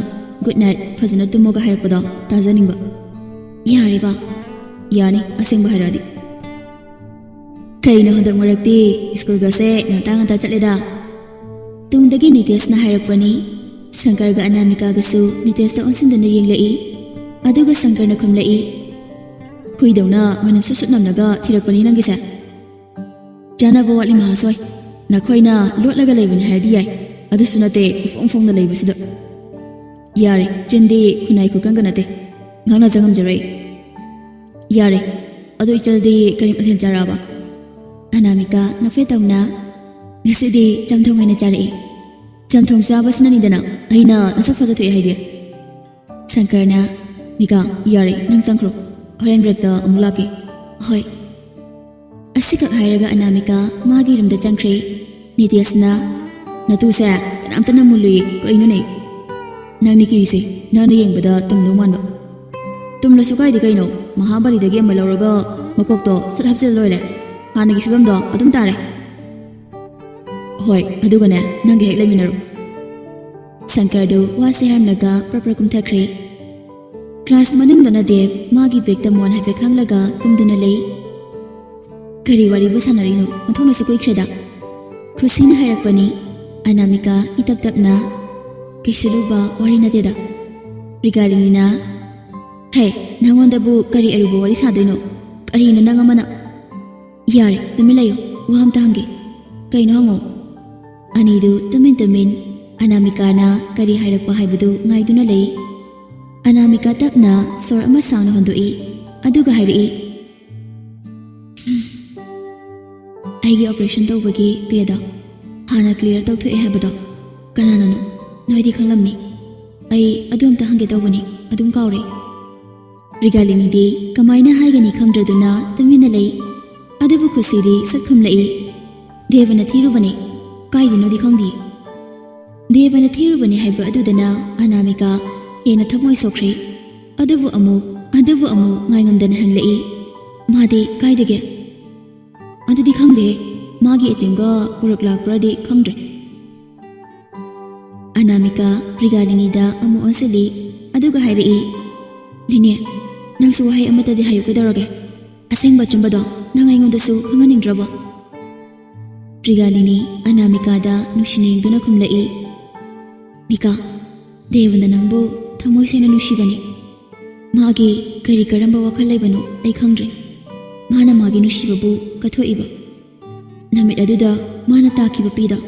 'Good night, ꯐꯖꯅ ꯇꯨꯝꯃꯣ'ꯒ ꯍꯥꯏꯔꯛꯄꯗꯣ ꯇꯥꯖꯅꯤꯡꯕ꯫" "ꯌꯥꯔꯦꯕ꯫" "ꯌꯥꯅꯤ, ꯑꯁꯦꯡꯕ ꯍꯥꯏꯔꯛꯑꯗꯤ꯫" "ꯀꯩꯅꯣ ꯍꯟꯗꯛ ꯃꯔꯛꯇꯤ ꯁ꯭ꯀꯨꯜꯒꯁꯦ ꯉꯟꯇꯥ ꯉꯟꯇꯥ ꯆꯠꯂꯦꯗ?" ꯇꯨꯡꯗꯒꯤ ꯅꯤꯇꯦꯁꯅ ꯍꯥꯏꯔꯛꯄꯅꯤ꯫ ꯁꯪꯀꯔꯒ ꯑꯅꯥꯃꯤꯀꯥꯒꯁꯨ ꯅꯤꯇꯦꯁꯇ ꯑꯣꯟꯁꯤꯟꯗꯨꯅ ꯌꯦꯡꯂꯛꯏ꯫ ꯑꯗꯨꯒ ꯁꯪꯀꯔꯅ ꯈꯨꯝꯂꯛꯏ, "ꯍꯨꯏꯗꯧꯅ ꯃꯅꯝ ꯁꯨꯠ ꯁꯨꯠ ꯅꯝꯂꯒ ꯊꯤꯔꯛꯄꯅꯤ ꯅꯪꯒꯤꯁꯦ꯫" "ꯆꯥꯅꯕ ꯋꯥꯠꯂꯤ ꯃꯍꯥꯁꯣꯏ꯫ ꯅꯈꯣꯏꯅ ꯂꯣꯠꯂꯒ ꯂꯩꯕꯅꯤ ꯍꯥꯏꯔꯗꯤ ꯌꯥꯏ, ꯑꯗꯨꯁꯨ ꯅꯠꯇꯦ ꯏꯐꯣꯡ ꯐꯣꯡꯅ ꯂꯩꯕꯁꯤꯗ꯫" "ꯌꯥꯔꯦ, ꯆꯤꯟꯗꯤ ꯈꯨꯟꯅꯥꯏ ꯈꯨꯀꯪꯒ ꯅꯠꯇꯦ, ꯉꯥꯡꯅꯖ ꯉꯝꯖꯔꯣꯏ꯫" "ꯌꯥꯔꯦ, ꯑꯗꯣ ꯏꯆꯜꯗꯤ ꯀꯔꯤ ꯃꯊꯦꯜ ꯆꯥꯔꯛꯑꯕ?" ꯑꯅꯥꯃꯤꯀꯥ ꯅꯣꯛꯐꯦꯠ ꯇꯧꯅ, "ꯉꯁꯤꯗꯤ ꯆꯝꯊꯣꯡ ꯑꯣꯏꯅ ꯆꯥꯔꯛꯏ꯫" "ꯆꯝꯊꯣꯡ ꯆꯥꯕꯁꯤꯅꯅꯤꯗꯅ ꯑꯩꯅ ꯅꯁꯛ ꯐꯖꯊꯣꯛꯑꯦ ꯍꯥꯏꯗꯤ꯫" ꯁꯪꯀꯔꯅ, "ꯃꯤꯀꯥ, ꯌꯥꯔꯦ, ꯅꯪ ꯆꯪꯈ꯭ꯔꯣ꯫ ꯍꯣꯔꯦꯟ ꯕ꯭ꯔꯦꯛꯇ ꯑꯃꯨꯛ ꯂꯥꯛꯀꯦ꯫" "ꯍꯣꯏ꯫" ꯑꯁꯤꯈꯛ ꯍꯥꯏꯔꯒ ꯑꯅꯥꯃꯤꯀꯥ ꯃꯥꯒꯤ ꯔꯨꯝꯗ ꯆꯪꯈ꯭ꯔꯦ꯫ ꯅꯤꯇꯦꯁꯅ, "ꯅꯇꯨꯁꯦ ꯀꯅꯥꯝꯇꯅ ꯃꯨꯜꯂꯨꯏ, ꯀꯩꯅꯣꯅꯦ? ꯅꯪꯅ ꯀꯤꯔꯤꯁꯦ, ꯅꯪꯅ ꯌꯦꯡꯕꯗ ꯇꯨꯝꯗꯧ ꯃꯥꯟꯕ꯫" "ꯇꯨꯝꯂꯁꯨ ꯀꯥꯏꯗꯦ ꯀꯩꯅꯣ, ꯃꯍꯥꯕꯂꯤꯗꯒꯤ ꯑꯃ ꯂꯧꯔꯒ ꯃꯀꯣꯛꯇꯣ ꯁꯠ ꯍꯥꯞꯆꯤꯜꯂ ꯂꯣꯏꯔꯦ꯫ ꯍꯥꯟꯅꯒꯤ ꯐꯤꯕꯝꯗꯣ ꯑꯗꯨꯝ ꯇꯥꯔꯦ꯫" "ꯍꯣꯏ, ꯑꯗꯨꯒꯅꯦ, ꯅꯪꯒ ꯍꯦꯛ ꯂꯩꯃꯤꯟꯅꯔꯣ꯫" ꯁꯪꯀꯔꯗꯨ ꯋꯥꯁꯦ ꯍꯥꯏꯔꯝꯂꯒ ꯄ꯭ꯔꯞ ꯄ꯭ꯔꯞ ꯀꯨꯝꯊꯈ꯭ꯔꯦ꯫ ꯀ꯭ꯂꯥꯁ ꯃꯅꯨꯡꯗꯅ ꯗꯦꯕ ꯃꯥꯒꯤ ꯕꯦꯒꯇ ꯃꯣꯟ ꯍꯥꯏꯐꯦꯠ ꯈꯪꯂꯒ ꯇꯨꯝꯗꯨꯅ ꯂꯩ꯫ "ꯀꯔꯤ ꯋꯥꯔꯤꯕꯨ ꯁꯥꯟꯅꯔꯤꯅꯣ? ꯑꯣꯟꯊꯣꯛꯅꯁꯨ ꯀꯨꯏꯈ꯭ꯔꯦꯗ꯫" ꯈꯨꯁꯤꯅ ꯍꯥꯏꯔꯛꯄꯅꯤ꯫ ꯑꯅꯥꯃꯤꯀꯥ ꯏꯇꯞ ꯇꯞꯅ, "ꯀꯩꯁꯨ ꯂꯨꯕ ꯋꯥꯔꯤ ꯅꯠꯇꯦꯗ꯫" ꯄ꯭ꯔꯤꯒꯥꯂꯤꯅꯤꯅ, "ꯍꯦ, ꯅꯉꯣꯟꯗꯕꯨ ꯀꯔꯤ ꯑꯔꯨꯕ ꯋꯥꯔꯤ ꯁꯥꯗꯣꯏꯅꯣ? ꯀꯔꯤꯅꯣ ꯅꯪ ꯑꯃꯅ?" "ꯌꯥꯔꯦ, ꯇꯨꯃꯤꯟ ꯂꯩꯌꯨ, ꯋꯥ ꯑꯝꯇ ꯍꯪꯒꯦ꯫" "ꯀꯩꯅꯣ ꯍꯪꯉꯣ꯫" ꯑꯅꯤꯗꯨ ꯇꯨꯃꯤꯟ ꯇꯨꯃꯤꯟ ꯑꯅꯥꯃꯤꯀꯥꯅ ꯀꯔꯤ ꯍꯥꯏꯔꯛꯄ ꯍꯥꯏꯕꯗꯨ ꯉꯥꯏꯗꯨꯅ ꯂꯩ꯫ ꯑꯅꯥꯃꯤꯀꯥ ꯇꯞꯅ ꯁꯣꯔ ꯑꯃ ꯁꯥꯡꯅ ꯍꯣꯟꯗꯣꯛꯏ, ꯑꯗꯨꯒ ꯍꯥꯏꯔꯛꯏ, "ꯑꯩꯒꯤ operation ꯇꯧꯕꯒꯤ pay ꯗꯣ ꯍꯥꯟꯅ clear ꯇꯧꯊꯣꯛꯑꯦ ꯍꯥꯏꯕꯗꯣ ꯀꯅꯥꯅꯅꯣ? ꯅꯣꯏꯗꯤ ꯈꯪꯂꯝꯅꯤ꯫ ꯑꯩ ꯑꯗꯨ ꯑꯝꯇ ꯍꯪꯒꯦ ꯇꯧꯕꯅꯤ, ꯑꯗꯨꯝ ꯀꯥꯎꯔꯦ꯫" ꯄ꯭ꯔꯤꯒꯥꯂꯤꯅꯤꯗꯤ ꯀꯃꯥꯏꯅ ꯍꯥꯏꯒꯅꯤ ꯈꯪꯗ꯭ꯔꯗꯨꯅ ꯇꯨꯃꯤꯟꯅ ꯂꯩ꯫ ꯑꯗꯨꯕꯨ ꯈꯨꯁꯤꯗꯤ ꯁꯛ ꯈꯨꯝꯂꯛꯏ, "ꯗꯦꯕꯅ ꯊꯤꯔꯨꯕꯅꯦ, ꯀꯥꯏꯗꯅꯣꯗꯤ ꯈꯪꯗꯦ꯫" ꯗꯦꯕꯅ ꯊꯤꯔꯨꯕꯅꯦ ꯍꯥꯏꯕ ꯑꯗꯨꯗꯅ ꯑꯅꯥꯃꯤꯀꯥ ꯍꯦꯟꯅ ꯊꯃꯣꯏ ꯁꯣꯛꯈ꯭ꯔꯦ꯫ ꯑꯗꯨꯕꯨ ꯑꯃꯨꯛ, ꯑꯗꯨꯕꯨ ꯑꯃꯨꯛ ꯉꯥꯏꯉꯝꯗꯅ ꯍꯪꯂꯛꯏ, "ꯃꯥꯗꯤ ꯀꯥꯏꯗꯒꯦ?" "ꯑꯗꯨꯗꯤ ꯈꯪꯗꯦ, ꯃꯥꯒꯤ agent ꯒ ꯄꯨꯔꯛꯂꯥꯛꯄ꯭ꯔꯥꯗꯤ ꯈꯪꯗ꯭ꯔꯦ꯫" ꯑꯅꯥꯃꯤꯀꯥ ꯄ꯭ꯔꯤꯒꯥꯂꯤꯅꯤꯗ ꯑꯃꯨꯛ ꯑꯣꯟꯁꯤꯜꯂꯤ, ꯑꯗꯨꯒ ꯍꯥꯏꯔꯛꯏ, "ꯂꯤꯅꯤ, ꯅꯪꯁꯨ ꯋꯥꯍꯩ ꯑꯃꯠꯇꯗꯤ ꯍꯥꯏꯌꯨ, ꯀꯩꯗꯧꯔꯒꯦ? ꯑꯁꯦꯡꯕ ꯑꯆꯨꯝꯕꯗꯣ ꯅꯪ ꯑꯩꯉꯣꯟꯗꯁꯨ ꯈꯪꯍꯟꯅꯤꯡꯗ꯭ꯔꯕꯣ?" ꯄ꯭ꯔꯤꯒꯥꯂꯤꯅꯤ ꯑꯅꯥꯃꯤꯀꯥꯗ ꯅꯨꯡꯁꯤꯅ ꯌꯦꯡꯗꯨꯅ ꯈꯨꯝꯂꯛꯏ, "ꯃꯤꯀꯥ, ꯗꯦꯕꯅ ꯅꯪꯕꯨ ꯊꯃꯣꯏ ꯁꯦꯡꯅ ꯅꯨꯡꯁꯤꯕꯅꯤ꯫ ꯃꯥꯒꯤ ꯀꯔꯤ ꯀꯔꯝꯕ ꯋꯥꯈꯜ ꯂꯩꯕꯅꯣ ꯑꯩ ꯈꯪꯗ꯭ꯔꯦ꯫ ꯃꯥꯅ ꯃꯥꯒꯤ ꯅꯨꯡꯁꯤꯕꯕꯨ ꯀꯠꯊꯣꯛꯏꯕ꯫ ꯅꯨꯃꯤꯠ ꯑꯗꯨꯗ ꯃꯥꯅ ꯇꯥꯈꯤꯕ ꯄꯤꯗꯣ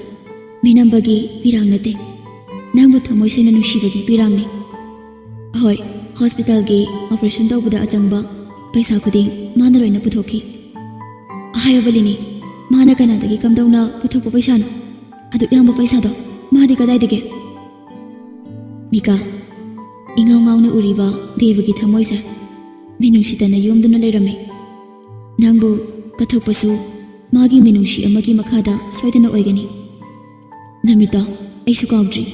ꯃꯤꯅꯝꯕꯒꯤ ꯄꯤꯔꯥꯡ ꯅꯠꯇꯦ, ꯅꯪꯕꯨ ꯊꯃꯣꯏ ꯁꯦꯡꯅ ꯅꯨꯡꯁꯤꯕꯒꯤ ꯄꯤꯔꯥꯡꯅꯤ꯫ ꯍꯣꯏ, hospital ꯒꯤ operation ꯇꯧꯕꯗ ꯑꯆꯪꯕ ꯄꯩꯁꯥ ꯈꯨꯗꯤꯡ ꯃꯥꯅ ꯂꯣꯏꯅ ꯄꯨꯊꯣꯛꯈꯤ꯫ ꯑꯍꯥꯏꯕ ꯂꯤꯅꯤ, ꯃꯥꯅ ꯀꯅꯥꯗꯒꯤ ꯀꯝꯗꯧꯅ ꯄꯨꯊꯣꯛꯄ ꯄꯩꯁꯥꯅꯣ? ꯑꯗꯨꯛ ꯌꯥꯝꯕ ꯄꯩꯁꯥꯗꯣ ꯃꯥꯗꯤ ꯀꯗꯥꯏꯗꯒꯤ?" ꯃꯤꯀꯥ, ꯏꯉꯥꯎ ꯉꯥꯎꯅ ꯎꯔꯤꯕ ꯗꯦꯕꯒꯤ ꯊꯃꯣꯏꯁꯦ ꯃꯤꯅꯨꯡꯁꯤꯇꯅ ꯌꯣꯝꯗꯨꯅ ꯂꯩꯔꯝꯃꯤ꯫ ꯅꯪꯕꯨ ꯀꯠꯊꯣꯛꯄꯁꯨ ꯃꯥꯒꯤ ꯃꯤꯅꯨꯡꯁꯤ ꯑꯃꯒꯤ ꯃꯈꯥꯗ ꯁꯣꯏꯗꯅ ꯑꯣꯏꯒꯅꯤ꯫ ꯅꯨꯃꯤꯠꯇꯣ ꯑꯩꯁꯨ ꯀꯥꯎꯗ꯭ꯔꯤ꯫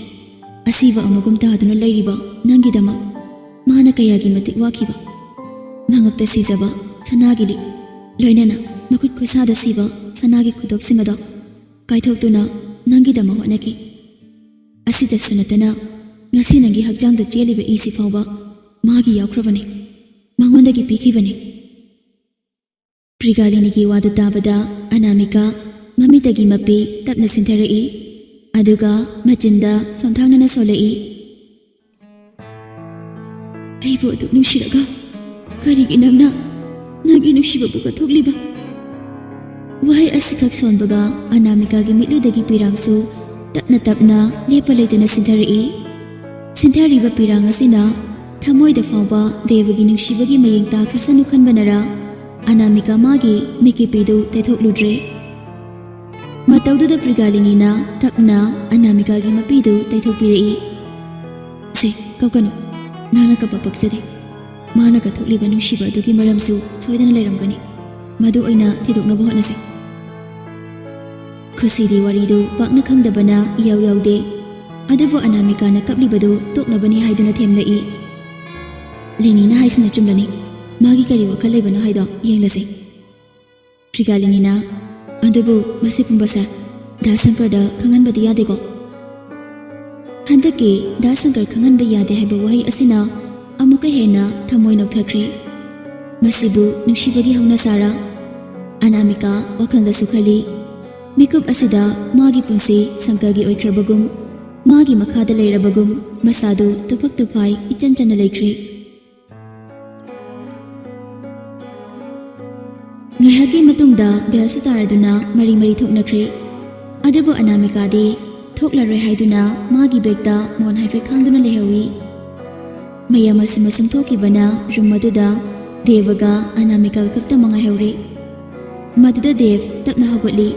ꯑꯁꯤꯕ ꯑꯃꯒꯨꯝ ꯇꯥꯗꯨꯅ ꯂꯩꯔꯤꯕ ꯅꯪꯒꯤꯗꯃꯛ ꯃꯥꯅ ꯀꯌꯥꯒꯤ ꯃꯇꯤꯛ ꯋꯥꯈꯤꯕ꯫ ꯃꯉꯛꯇ ꯁꯤꯖꯕ ꯁꯅꯥꯒꯤ ꯂꯤꯛ, ꯂꯣꯏꯅꯅ ꯃꯈꯨꯠ ꯈꯨꯠꯁꯥꯗ ꯁꯤꯕ ꯁꯅꯥꯒꯤ ꯈꯨꯗꯣꯞꯁꯤꯡ ꯑꯗꯣ ꯀꯥꯏꯊꯣꯛꯇꯨꯅ ꯅꯪꯒꯤꯗꯃꯛ ꯍꯣꯠꯅꯈꯤ꯫ ꯑꯁꯤꯗꯁꯨ ꯅꯠꯇꯅ ꯉꯁꯤ ꯅꯪꯒꯤ ꯍꯛꯆꯥꯡꯗ ꯆꯦꯜꯂꯤꯕ ꯏꯁꯤ ꯐꯥꯎꯕ ꯃꯥꯒꯤ ꯌꯥꯎꯈ꯭ꯔꯕꯅꯤ, ꯃꯉꯣꯟꯗꯒꯤ ꯄꯤꯈꯤꯕꯅꯤ꯫ ꯄ꯭ꯔꯤꯒꯥꯂꯤꯅꯤꯒꯤ ꯋꯥꯗꯨ ꯇꯥꯕꯗ ꯑꯅꯥꯃꯤꯀꯥ ꯃꯃꯤꯠꯇꯒꯤ ꯃꯄꯤ ꯇꯞꯅ ꯆꯤꯟꯊꯔꯛꯏ꯫ ꯑꯗꯨꯒ ꯃꯆꯤꯟꯗ ꯁꯣꯟꯊꯥꯡꯅꯅ ꯁꯣꯜꯂꯛꯏ꯫ "ꯑꯩꯕꯨ ꯑꯗꯨꯛ ꯅꯨꯡꯁꯤꯔꯒ ꯀꯔꯤꯒꯤ ꯅꯪꯅ ꯅꯪꯒꯤ ꯅꯨꯡꯁꯤꯕꯕꯨ ꯀꯠꯊꯣꯛꯂꯤꯕ?" ꯋꯥꯍꯩ ꯑꯁꯤꯈꯛ ꯁꯣꯟꯕꯒ ꯑꯅꯥꯃꯤꯀꯥꯒꯤ ꯃꯤꯠꯂꯨꯗꯒꯤ ꯄꯤꯔꯥꯡꯁꯨ ꯇꯞꯅ ꯇꯞꯅ ꯂꯦꯞꯄ ꯂꯩꯇꯅ ꯁꯤꯟꯊꯔꯛꯏ꯫ ꯁꯤꯟꯊꯔꯤꯕ ꯄꯤꯔꯥꯡ ꯑꯁꯤꯅ ꯊꯃꯣꯏꯗ ꯐꯥꯎꯕ ꯗꯦꯕꯒꯤ ꯅꯨꯡꯁꯤꯕꯒꯤ ꯃꯌꯦꯡ ꯇꯥꯈ꯭ꯔꯁꯅꯨ ꯈꯟꯕꯅꯔ, ꯑꯅꯥꯃꯤꯀꯥ ꯃꯥꯒꯤ ꯃꯤꯠꯀꯤꯄꯤꯗꯨ ꯇꯩꯊꯣꯛꯂꯨꯗ꯭ꯔꯦ꯫ ꯃꯇꯧꯗꯨꯗ ꯄ꯭ꯔꯤꯒꯥꯂꯤꯅꯤꯅ ꯇꯞꯅ ꯑꯅꯥꯃꯤꯀꯥꯒꯤ ꯃꯄꯤꯗꯨ ꯇꯩꯊꯣꯛꯄꯤꯔꯛꯏ꯫ "ꯁꯦ, ꯀꯞꯀꯅꯨ꯫ ꯅꯪꯅ ꯀꯞꯄ ꯄꯛꯆꯗꯦ꯫ ꯃꯥꯅ ꯀꯠꯊꯣꯛꯂꯤꯕ ꯅꯨꯡꯁꯤꯕ ꯑꯗꯨꯒꯤ ꯃꯔꯝꯁꯨ ꯁꯣꯏꯗꯅ ꯂꯩꯔꯝꯒꯅꯤ꯫ ꯃꯗꯨ ꯑꯣꯏꯅ ꯊꯤꯗꯣꯛꯅꯕ ꯍꯣꯠꯅꯁꯤ꯫" ꯈꯨꯁꯤꯗꯤ ꯋꯥꯔꯤꯗꯨ ꯄꯥꯛꯅ ꯈꯪꯗꯕꯅ ꯏꯌꯥꯎ ꯌꯥꯎꯗꯦ꯫ ꯑꯗꯨꯕꯨ ꯑꯅꯥꯃꯤꯀꯥꯅ ꯀꯞꯂꯤꯕꯗꯨ ꯇꯣꯛꯅꯕꯅꯤ ꯍꯥꯏꯗꯨꯅ ꯊꯦꯝꯂꯛꯏ꯫ "ꯂꯤꯅꯤꯅ ꯍꯥꯏꯁꯤꯅ ꯆꯨꯝꯂꯅꯤ꯫ ꯃꯥꯒꯤ ꯀꯔꯤ ꯋꯥꯈꯜ ꯂꯩꯕꯅꯣ ꯍꯥꯏꯗꯣ ꯌꯦꯡꯂꯁꯤ꯫" ꯄ꯭ꯔꯤꯒꯥꯂꯤꯅꯤꯅ, "ꯑꯗꯨꯕꯨ ꯃꯁꯤ ꯄꯨꯝꯕꯁꯦ ꯗꯥ ꯁꯪꯀꯔꯗ ꯈꯪꯍꯟꯕꯗꯤ ꯌꯥꯗꯦꯀꯣ?" ꯍꯟꯗꯛꯀꯤ "ꯗꯥ ꯁꯪꯀꯔ ꯈꯪꯍꯟꯕ ꯌꯥꯗꯦ" ꯍꯥꯏꯕ ꯋꯥꯍꯩ ꯑꯁꯤꯅ ꯑꯃꯨꯛꯀ ꯍꯦꯟꯅ ꯊꯃꯣꯏ ꯅꯣꯛꯊꯈ꯭ꯔꯦ꯫ "ꯃꯁꯤꯕꯨ ꯅꯨꯡꯁꯤꯕꯒꯤ ꯍꯧꯅꯁꯥꯔꯥ?" ꯑꯅꯥꯃꯤꯀꯥ ꯋꯥꯈꯜꯗꯁꯨ ꯈꯜꯂꯤ꯫ ꯃꯤꯀꯨꯞ ꯑꯁꯤꯗ ꯃꯥꯒꯤ ꯄꯨꯟꯁꯤ ꯁꯪꯀꯔꯒꯤ ꯑꯣꯏꯈ꯭ꯔꯕꯒꯨꯝ, ꯃꯥꯒꯤ ꯃꯈꯥꯗ ꯂꯩꯔꯕꯒꯨꯝ, ꯃꯁꯥꯗꯨ ꯇꯨꯐꯛ ꯇꯨꯐꯥꯏ ꯏꯆꯟ ꯆꯟꯅ ꯂꯩꯈ꯭ꯔꯦ꯫ ꯉꯥꯏꯍꯥꯛꯀꯤ ꯃꯇꯨꯡꯗ ꯕꯦꯜꯁꯨ ꯇꯥꯔꯗꯨꯅ ꯃꯔꯤ ꯃꯔꯤ ꯊꯣꯛꯅꯈ꯭ꯔꯦ꯫ ꯑꯗꯨꯕꯨ ꯑꯅꯥꯃꯤꯀꯥꯗꯤ ꯊꯣꯛꯂꯔꯣꯏ ꯍꯥꯏꯗꯨꯅ ꯃꯥꯒꯤ ꯕꯦꯒꯇ ꯃꯣꯟ ꯍꯥꯏꯐꯦꯠ ꯈꯥꯡꯗꯨꯅ ꯂꯩꯍꯧꯏ꯫ ꯃꯌꯥꯝ ꯑꯁꯤ ꯃꯁꯨꯝ ꯊꯣꯛꯈꯤꯕꯅ ꯔꯨꯝ ꯑꯗꯨꯗ ꯗꯦꯕꯒ ꯑꯅꯥꯃꯤꯀꯥꯒ ꯈꯛꯇꯃꯛ ꯉꯥꯏꯍꯧꯔꯦ꯫ ꯃꯗꯨꯗ ꯗꯦꯕ ꯇꯞꯅ ꯍꯧꯒꯠꯂꯤ,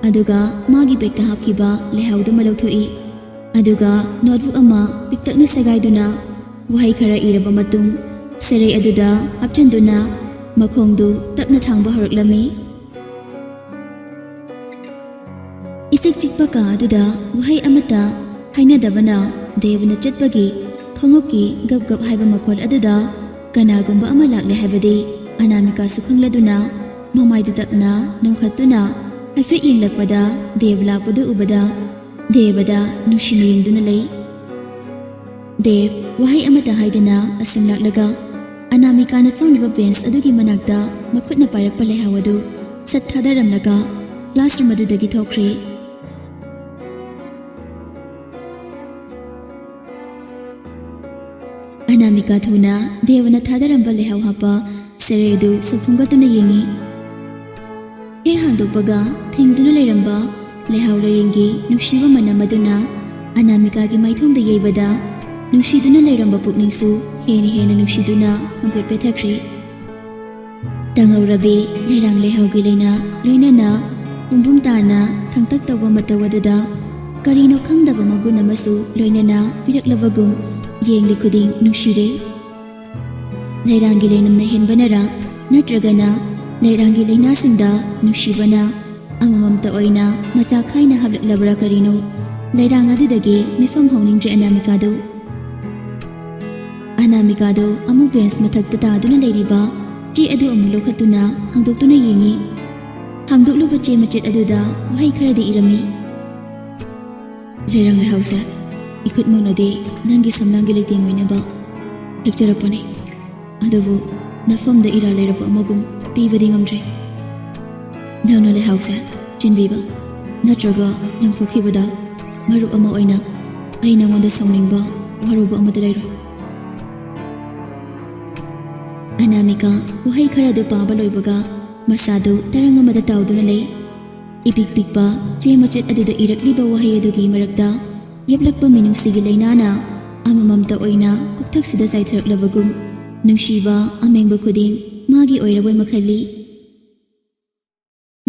ꯑꯗꯨꯒ ꯃꯥꯒꯤ ꯕꯦꯒꯇ ꯍꯥꯞꯈꯤꯕ ꯂꯩꯍꯥꯎꯗꯨꯃ ꯂꯧꯊꯣꯛꯏ꯫ ꯑꯗꯨꯒ ꯅꯣꯠꯕꯨꯛ ꯑꯃ ꯄꯤꯛꯇꯛꯅ ꯁꯦꯒꯥꯏꯗꯨꯅ ꯋꯥꯍꯩ ꯈꯔ ꯏꯔꯕ ꯃꯇꯨꯡ, ꯁꯦꯔꯩ ꯑꯗꯨꯗ ꯍꯥꯞꯆꯤꯟꯗꯨꯅ ꯃꯈꯣꯡꯗꯨ ꯇꯞꯅ ꯊꯥꯡꯕ ꯍꯧꯔꯛꯂꯝꯃꯤ꯫ ꯏꯆꯤꯛ ꯆꯤꯛꯄ ꯀꯥ ꯑꯗꯨꯗ ꯋꯥꯍꯩ ꯑꯃꯠꯇ ꯍꯥꯏꯅꯗꯕꯅ ꯗꯦꯕꯅ ꯆꯠꯄꯒꯤ ꯈꯣꯡꯎꯞꯀꯤ ꯒꯞ ꯒꯞ ꯍꯥꯏꯕ ꯃꯈꯣꯜ ꯑꯗꯨꯗ ꯀꯅꯥꯒꯨꯝꯕ ꯑꯃ ꯂꯥꯛꯂꯦ ꯍꯥꯏꯕꯗꯤ ꯑꯅꯥꯃꯤꯀꯥꯁꯨ ꯈꯪꯂꯗꯨꯅ ꯃꯃꯥꯏꯗꯨ ꯇꯞꯅ ꯅꯣꯡꯈꯠꯇꯨꯅ ꯍꯥꯏꯐꯦꯠ ꯌꯦꯡꯂꯛꯄꯗ ꯗꯦꯕ ꯂꯥꯛꯄꯗꯨ ꯎꯕꯗ ꯗꯦꯕꯗ ꯅꯨꯡꯁꯤꯅ ꯌꯦꯡꯗꯨꯅ ꯂꯩ꯫ ꯗꯦꯕ ꯋꯥꯍꯩ ꯑꯃꯠꯇ ꯍꯥꯏꯗꯅ ꯑꯁꯨꯝ ꯂꯥꯛꯂꯒ ꯑꯅꯥꯃꯤꯀꯥꯅ ꯐꯝꯂꯤꯕ ꯕꯦꯟꯁ ꯑꯗꯨꯒꯤ ꯃꯅꯥꯛꯇ ꯃꯈꯨꯠꯅ ꯄꯥꯏꯔꯛꯄ ꯂꯩꯍꯥꯎ ꯑꯗꯨ ꯁꯠ ꯊꯥꯗꯔꯝꯂꯒ ꯀ꯭ꯂꯥꯁꯔꯨꯝ ꯑꯗꯨꯗꯒꯤ ꯊꯣꯛꯈ꯭ꯔꯦ꯫ ꯑꯅꯥꯃꯤꯀꯥ ꯊꯨꯅ ꯗꯦꯕꯅ ꯊꯥꯗꯔꯝꯕ ꯂꯩꯍꯥꯎ ꯍꯥꯞꯄ ꯆꯦꯔꯩ ꯑꯗꯨ ꯁꯛ ꯊꯨꯝꯒꯠꯇꯨꯅ ꯌꯦꯡꯉꯤ꯫ ꯍꯦꯛ ꯍꯥꯡꯗꯣꯛꯄꯒ ꯊꯤꯡꯗꯨꯅ ꯂꯩꯔꯝꯕ ꯂꯩꯍꯥꯎ ꯂꯩꯔꯦꯡꯒꯤ ꯅꯨꯡꯁꯤꯕ ꯃꯅꯝ ꯑꯗꯨꯅ ꯑꯅꯥꯃꯤꯀꯥꯒꯤ ꯃꯥꯏꯊꯣꯡꯗ ꯌꯩꯕꯗ ꯅꯨꯡꯁꯤꯗꯨꯅ ꯂꯩꯔꯝꯕ ꯄꯨꯛꯅꯤꯡꯁꯨ ꯍꯦꯟꯅ ꯍꯦꯟꯅ ꯅꯨꯡꯁꯤꯗꯨꯅ ꯈꯪꯄ꯭ꯔꯦꯛ ꯄ꯭ꯔꯦꯛꯊꯈ꯭ꯔꯦ꯫ ꯇꯪꯍꯧꯔꯕꯤ ꯂꯩꯔꯥꯡ ꯂꯩꯍꯥꯎꯒꯤ ꯂꯩꯅꯥ ꯂꯣꯏꯅꯅ ꯄꯨꯡꯕꯨꯝ ꯇꯥꯅ ꯁꯪꯇꯛ ꯇꯧꯕ ꯃꯇꯧ ꯑꯗꯨꯗ ꯀꯔꯤꯅꯣ ꯈꯪꯗꯕ ꯃꯒꯨꯟ ꯑꯃꯁꯨ ꯂꯣꯏꯅꯅ ꯄꯤꯔꯛꯂꯕꯒꯨꯝ ꯌꯦꯡꯂꯤ ꯈꯨꯗꯤꯡ ꯅꯨꯡꯁꯤꯔꯦ꯫ ꯂꯩꯔꯥꯡꯒꯤ ꯂꯩꯅꯝꯅ ꯍꯦꯟꯕꯅꯔꯥ ꯅꯠꯇ꯭ꯔꯒꯅ ꯂꯩꯔꯥꯡꯒꯤ ꯂꯩꯅꯥꯁꯤꯡꯗ ꯅꯨꯡꯁꯤꯕꯅ ꯑꯃꯃꯝꯇ ꯑꯣꯏꯅ ꯃꯆꯥ ꯈꯥꯏꯅ ꯍꯥꯞꯂꯛꯂꯕ꯭ꯔꯥ ꯀꯔꯤꯅꯣ, ꯂꯩꯔꯥꯡ ꯑꯗꯨꯗꯒꯤ ꯃꯤꯐꯝ ꯍꯧꯅꯤꯡꯗ꯭ꯔꯦ ꯑꯅꯥꯃꯤꯀꯥꯗꯨ꯫ ꯑꯅꯥꯃꯤꯀꯥꯗꯨ ꯑꯃꯨꯛ ꯕꯦꯟꯁ ꯃꯊꯛꯇ ꯇꯥꯗꯨꯅ ꯂꯩꯔꯤꯕ ꯆꯦ ꯑꯗꯨ ꯑꯃꯨꯛ ꯂꯧꯈꯠꯇꯨꯅ ꯍꯥꯡꯗꯣꯛꯇꯨꯅ ꯌꯦꯡꯉꯤ꯫ ꯍꯥꯡꯗꯣꯛꯂꯨꯕ ꯆꯦ ꯃꯆꯦꯠ ꯑꯗꯨꯗ ꯋꯥꯍꯩ ꯈꯔꯗꯤ ꯏꯔꯝꯃꯤ꯫ ꯂꯩꯔꯥꯡ ꯂꯩꯍꯥꯎꯁꯦ, ꯏꯈꯨꯠꯃꯛꯅꯗꯤ ꯅꯪꯒꯤ ꯁꯝꯂꯥꯡꯒꯤ ꯂꯩꯇꯦꯡ ꯑꯣꯏꯅꯕ ꯍꯦꯛꯆꯔꯛꯄꯅꯤ꯫ ꯑꯗꯨꯕꯨ ꯅꯐꯝꯗ ꯏꯔꯥ ꯂꯩꯔꯕ ꯑꯃꯒꯨꯝ ꯄꯤꯕꯗꯤ ꯉꯝꯗ꯭ꯔꯦ꯫ ꯅꯪꯅ ꯂꯩꯍꯥꯎꯁꯦ ꯆꯤꯟꯕꯤꯕ ꯅꯠꯇ꯭ꯔꯒ ꯂꯪꯊꯣꯛꯈꯤꯕꯗ ꯃꯔꯨꯞ ꯑꯃ ꯑꯣꯏꯅ ꯑꯩ ꯅꯉꯣꯟꯗ ꯁꯥꯎꯅꯤꯡꯕ ꯋꯥꯔꯧꯕ ꯑꯃꯠꯇ ꯂꯩꯔꯣꯏ꯫ ꯑꯅꯥꯃꯤꯀꯥ ꯋꯥꯍꯩ ꯈꯔꯗꯨ ꯄꯥꯕ ꯂꯣꯏꯕꯒ ꯃꯁꯥꯗꯨ ꯇꯔꯪ ꯑꯃꯗ ꯇꯥꯎꯗꯨꯅ ꯂꯩ꯫ ꯏꯄꯤꯛ ꯄꯤꯛꯄ ꯆꯦ ꯃꯆꯦꯠ ꯑꯗꯨꯗ ꯏꯔꯛꯂꯤꯕ ꯋꯥꯍꯩ ꯑꯗꯨꯒꯤ ꯃꯔꯛꯇ ꯌꯦꯞꯂꯛꯄ ꯃꯤꯅꯨꯡꯁꯤꯒꯤ ꯂꯩꯅꯥꯅ ꯑꯃꯃꯝꯇ ꯑꯣꯏꯅ ꯀꯣꯛꯊꯛꯁꯤꯗ ꯆꯥꯏꯊꯔꯛꯂꯕꯒꯨꯝ ꯅꯨꯡꯁꯤꯕ ꯑꯃꯦꯡꯕ ꯈꯨꯗꯤꯡ ꯃꯥꯒꯤ ꯑꯣꯏꯔꯕꯣꯏ ꯃꯈꯜꯂꯤ꯫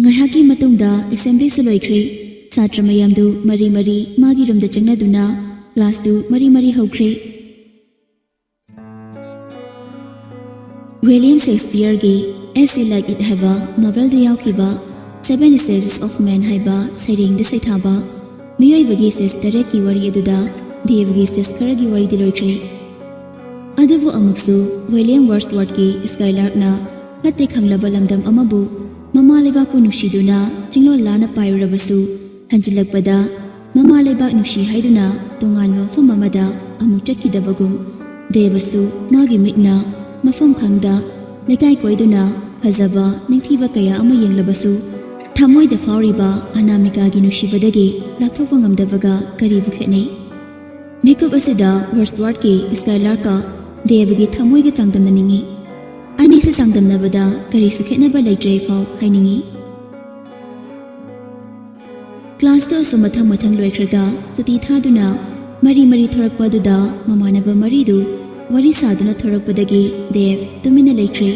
ꯉꯥꯏꯍꯥꯛꯀꯤ ꯃꯇꯨꯡꯗ ꯑꯦꯁꯦꯝꯕ꯭ꯂꯤꯁꯨ ꯂꯣꯏꯈ꯭ꯔꯦ꯫ ꯁꯥꯇ꯭ꯔ ꯃꯌꯥꯝꯗꯨ ꯃꯔꯤ ꯃꯔꯤ ꯃꯥꯒꯤ ꯔꯨꯝꯗ ꯆꯪꯅꯗꯨꯅ ꯀ꯭ꯂꯥꯁꯇꯨ ꯃꯔꯤ ꯃꯔꯤ ꯍꯧꯈ꯭ꯔꯦ꯫ ꯋꯤꯂꯤꯌꯝ ꯁꯦꯛꯁꯄꯤꯌꯔꯒꯤ As She Liked It ꯍꯥꯏꯕ ꯅꯣꯚꯦꯜꯗ ꯌꯥꯎꯈꯤꯕ Seven Stages of Man ꯍꯥꯏꯕ ꯁꯩꯔꯦꯡꯗ ꯁꯩꯊꯥꯕ ꯃꯤꯑꯣꯏꯕꯒꯤ ꯁ꯭ꯇꯦꯖ ꯇꯔꯦꯠꯀꯤ ꯋꯥꯔꯤ ꯑꯗꯨꯗ ꯗꯦꯕꯒꯤ ꯁ꯭ꯇꯦꯖ ꯈꯔꯒꯤ ꯋꯥꯔꯤꯗꯤ ꯂꯣꯏꯈ꯭ꯔꯦ꯫ ꯑꯗꯨꯕꯨ ꯑꯃꯨꯛꯁꯨ ꯋꯤꯂꯤꯌꯝ ꯋꯥꯔꯗꯁꯋꯔꯊꯀꯤ ꯁ꯭ꯀꯥꯏꯂꯥꯔꯛꯅ ꯐꯠꯇꯦ ꯈꯪꯂꯕ ꯂꯝꯗꯝ ꯑꯃꯕꯨ ꯃꯃꯥ ꯂꯩꯕꯥꯛꯄꯨ ꯅꯨꯡꯁꯤꯗꯨꯅ ꯆꯤꯡꯂꯣꯜ ꯂꯥꯅ ꯄꯥꯏꯔꯨꯔꯕꯁꯨ, ꯍꯟꯖꯤꯜꯂꯛꯄꯗ ꯃꯃꯥ ꯂꯩꯕꯥꯛ ꯅꯨꯡꯁꯤ ꯍꯥꯏꯗꯨꯅ ꯇꯣꯉꯥꯟꯕ ꯃꯐꯝ ꯑꯃꯗ ꯑꯃꯨꯛ ꯆꯠꯈꯤꯗꯕꯒꯨꯝ, ꯗꯦꯕꯁꯨ ꯃꯥꯒꯤ ꯃꯤꯠꯅ ꯃꯐꯝ ꯈꯪꯗ ꯂꯩꯀꯥꯏ ꯀꯣꯏꯗꯨꯅ ꯐꯖꯕ ꯅꯤꯡꯊꯤꯕ ꯀꯌꯥ ꯑꯃ ꯌꯦꯡꯂꯕꯁꯨ, ꯊꯃꯣꯏꯗ ꯐꯥꯎꯔꯤꯕ ꯑꯅꯥꯃꯤꯀꯥꯒꯤ ꯅꯨꯡꯁꯤꯕꯗꯒꯤ ꯂꯥꯞꯊꯣꯛꯄ ꯉꯝꯗꯕꯒ ꯀꯔꯤꯕꯨ ꯈꯦꯠꯅꯩ? ꯃꯤꯀꯨꯞ ꯑꯁꯤꯗ ꯋꯥꯔꯗꯁꯋꯔꯊꯀꯤ ꯁ꯭ꯀꯥꯏꯂꯥꯔꯛꯀ ꯗꯦꯕꯒꯤ ꯊꯃꯣꯏꯒ ꯆꯥꯡꯗꯝꯅꯅꯤꯡꯉꯤ꯫ ꯑꯅꯤꯁꯦ ꯆꯥꯡꯗꯝꯅꯕꯗ ꯀꯔꯤꯁꯨ ꯈꯦꯠꯅꯕ ꯂꯩꯇ꯭ꯔꯦ ꯐꯥꯎ ꯍꯥꯏꯅꯤꯡꯉꯤ꯫ ꯀ꯭ꯂꯥꯁꯇꯨ ꯑꯁꯨꯝ ꯃꯊꯪ ꯃꯊꯪ ꯂꯣꯏꯈ꯭ꯔꯒ ꯁꯨꯇꯤ ꯊꯥꯗꯨꯅ ꯃꯔꯤ ꯃꯔꯤ ꯊꯣꯔꯛꯄ ꯑꯗꯨꯗ ꯃꯃꯥꯟꯅꯕ ꯃꯔꯤꯗꯨ ꯋꯥꯔꯤ ꯁꯥꯗꯨꯅ ꯊꯣꯔꯛꯄꯗꯒꯤ ꯗꯦꯕ ꯇꯨꯃꯤꯟꯅ ꯂꯩꯈ꯭ꯔꯦ꯫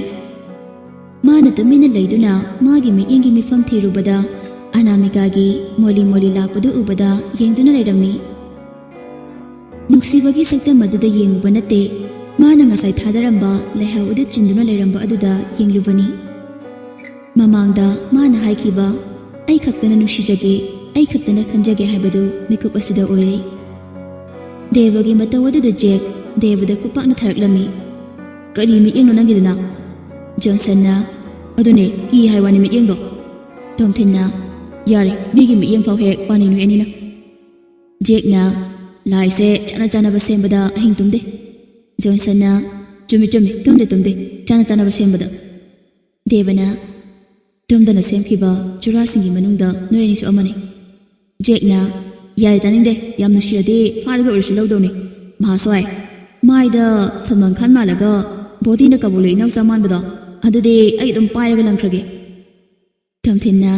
ꯃꯥꯅ ꯇꯨꯃꯤꯟꯅ ꯂꯩꯗꯨꯅ ꯃꯥꯒꯤ ꯃꯤꯠꯌꯦꯡꯒꯤ ꯃꯤꯐꯝ ꯊꯤꯔꯨꯕꯗ ꯑꯅꯥꯃꯤꯀꯥꯒꯤ ꯃꯣꯂꯤ ꯃꯣꯂꯤ ꯂꯥꯛꯄꯗꯨ ꯎꯕꯗ ꯌꯦꯡꯗꯨꯅ ꯂꯩꯔꯝꯃꯤ꯫ ꯅꯨꯡꯁꯤꯕꯒꯤ ꯁꯛꯇꯝ ꯑꯗꯨꯗ ꯌꯦꯡꯂꯨꯕ ꯅꯠꯇꯦ, ꯃꯥꯅ ꯉꯁꯥꯏ ꯊꯥꯗꯔꯝꯕ ꯂꯩꯍꯥꯎ ꯑꯗꯨ ꯆꯤꯟꯗꯨꯅ ꯂꯩꯔꯝꯕ ꯑꯗꯨꯗ ꯌꯦꯡꯂꯨꯕꯅꯤ꯫ ꯃꯃꯥꯡꯗ ꯃꯥꯅ ꯍꯥꯏꯈꯤꯕ, "ꯑꯩ ꯈꯛꯇꯅ ꯅꯨꯡꯁꯤꯖꯒꯦ, ꯑꯩ ꯈꯛꯇꯅ ꯈꯟꯖꯒꯦ" ꯍꯥꯏꯕꯗꯨ ꯃꯤꯀꯨꯞ ꯑꯁꯤꯗ ꯑꯣꯏꯔꯦ꯫ ꯗꯦꯕꯒꯤ ꯃꯇꯧ ꯑꯗꯨꯗ ꯖꯦꯛ ꯗꯦꯕꯗ ꯈꯨꯄꯥꯛꯅ ꯊꯥꯔꯛꯂꯝꯃꯤ꯫ "ꯀꯔꯤ ꯃꯤꯠꯌꯦꯡꯅꯣ ꯅꯪꯒꯤꯗꯨꯅ?" ꯖꯣꯟꯁꯟꯅ, "ꯑꯗꯨꯅꯦ, ꯀꯤ ꯍꯥꯏ ꯋꯥꯅꯤ ꯃꯤꯠꯌꯦꯡꯗꯣ꯫" ꯇꯣꯝꯊꯤꯟꯅ, "ꯌꯥꯔꯦ, ꯃꯤꯒꯤ ꯃꯤꯠꯌꯦꯡ ꯐꯥꯎ ꯍꯦꯛ ꯄꯥꯟꯅꯩ ꯅꯣꯏ ꯑꯅꯤꯅ꯫" ꯖꯦꯛꯅ, "ꯂꯥꯏꯁꯦ ꯆꯥꯅ ꯆꯥꯅꯕ ꯁꯦꯝꯕꯗ ꯑꯍꯤꯡ ꯇꯨꯝꯗꯦ꯫" ꯖꯣꯟꯁꯟꯅ, "ꯆꯨꯝꯃꯤ, ꯆꯨꯝꯃꯤ, ꯇꯨꯝꯗꯦ, ꯇꯨꯝꯗꯦ, ꯆꯥꯅ ꯆꯥꯅꯕ ꯁꯦꯝꯕꯗ꯫" ꯗꯦꯕꯅ, "ꯇꯨꯝꯗꯅ ꯁꯦꯝꯈꯤꯕ ꯆꯨꯔꯥꯁꯤꯡꯒꯤ ꯃꯅꯨꯡꯗ ꯅꯣꯏ ꯑꯅꯤꯁꯨ ꯑꯃꯅꯤ꯫" ꯖꯦꯛꯅ, "ꯌꯥꯔꯦ, ꯇꯥꯅꯤꯡꯗꯦ, ꯌꯥꯝ ꯅꯨꯡꯁꯤꯔꯗꯤ ꯐꯥꯔꯒ ꯑꯣꯏꯔꯁꯨ ꯂꯧꯗꯧꯅꯤ꯫ ꯃꯍꯥꯁꯣꯏ, ꯃꯥꯏꯗ ꯁꯜꯃꯥꯟ ꯈꯥꯟ ꯃꯥꯜꯂꯒ ꯕꯣꯗꯤꯅ ꯀꯕꯣꯂꯨ ꯏꯅꯥꯎꯆꯥ ꯃꯥꯟꯕꯗꯣ, ꯑꯗꯨꯗꯤ ꯑꯩ ꯑꯗꯨꯝ ꯄꯥꯏꯔꯒ ꯂꯪꯈ꯭ꯔꯒꯦ꯫" ꯇꯣꯝꯊꯤꯟꯅ,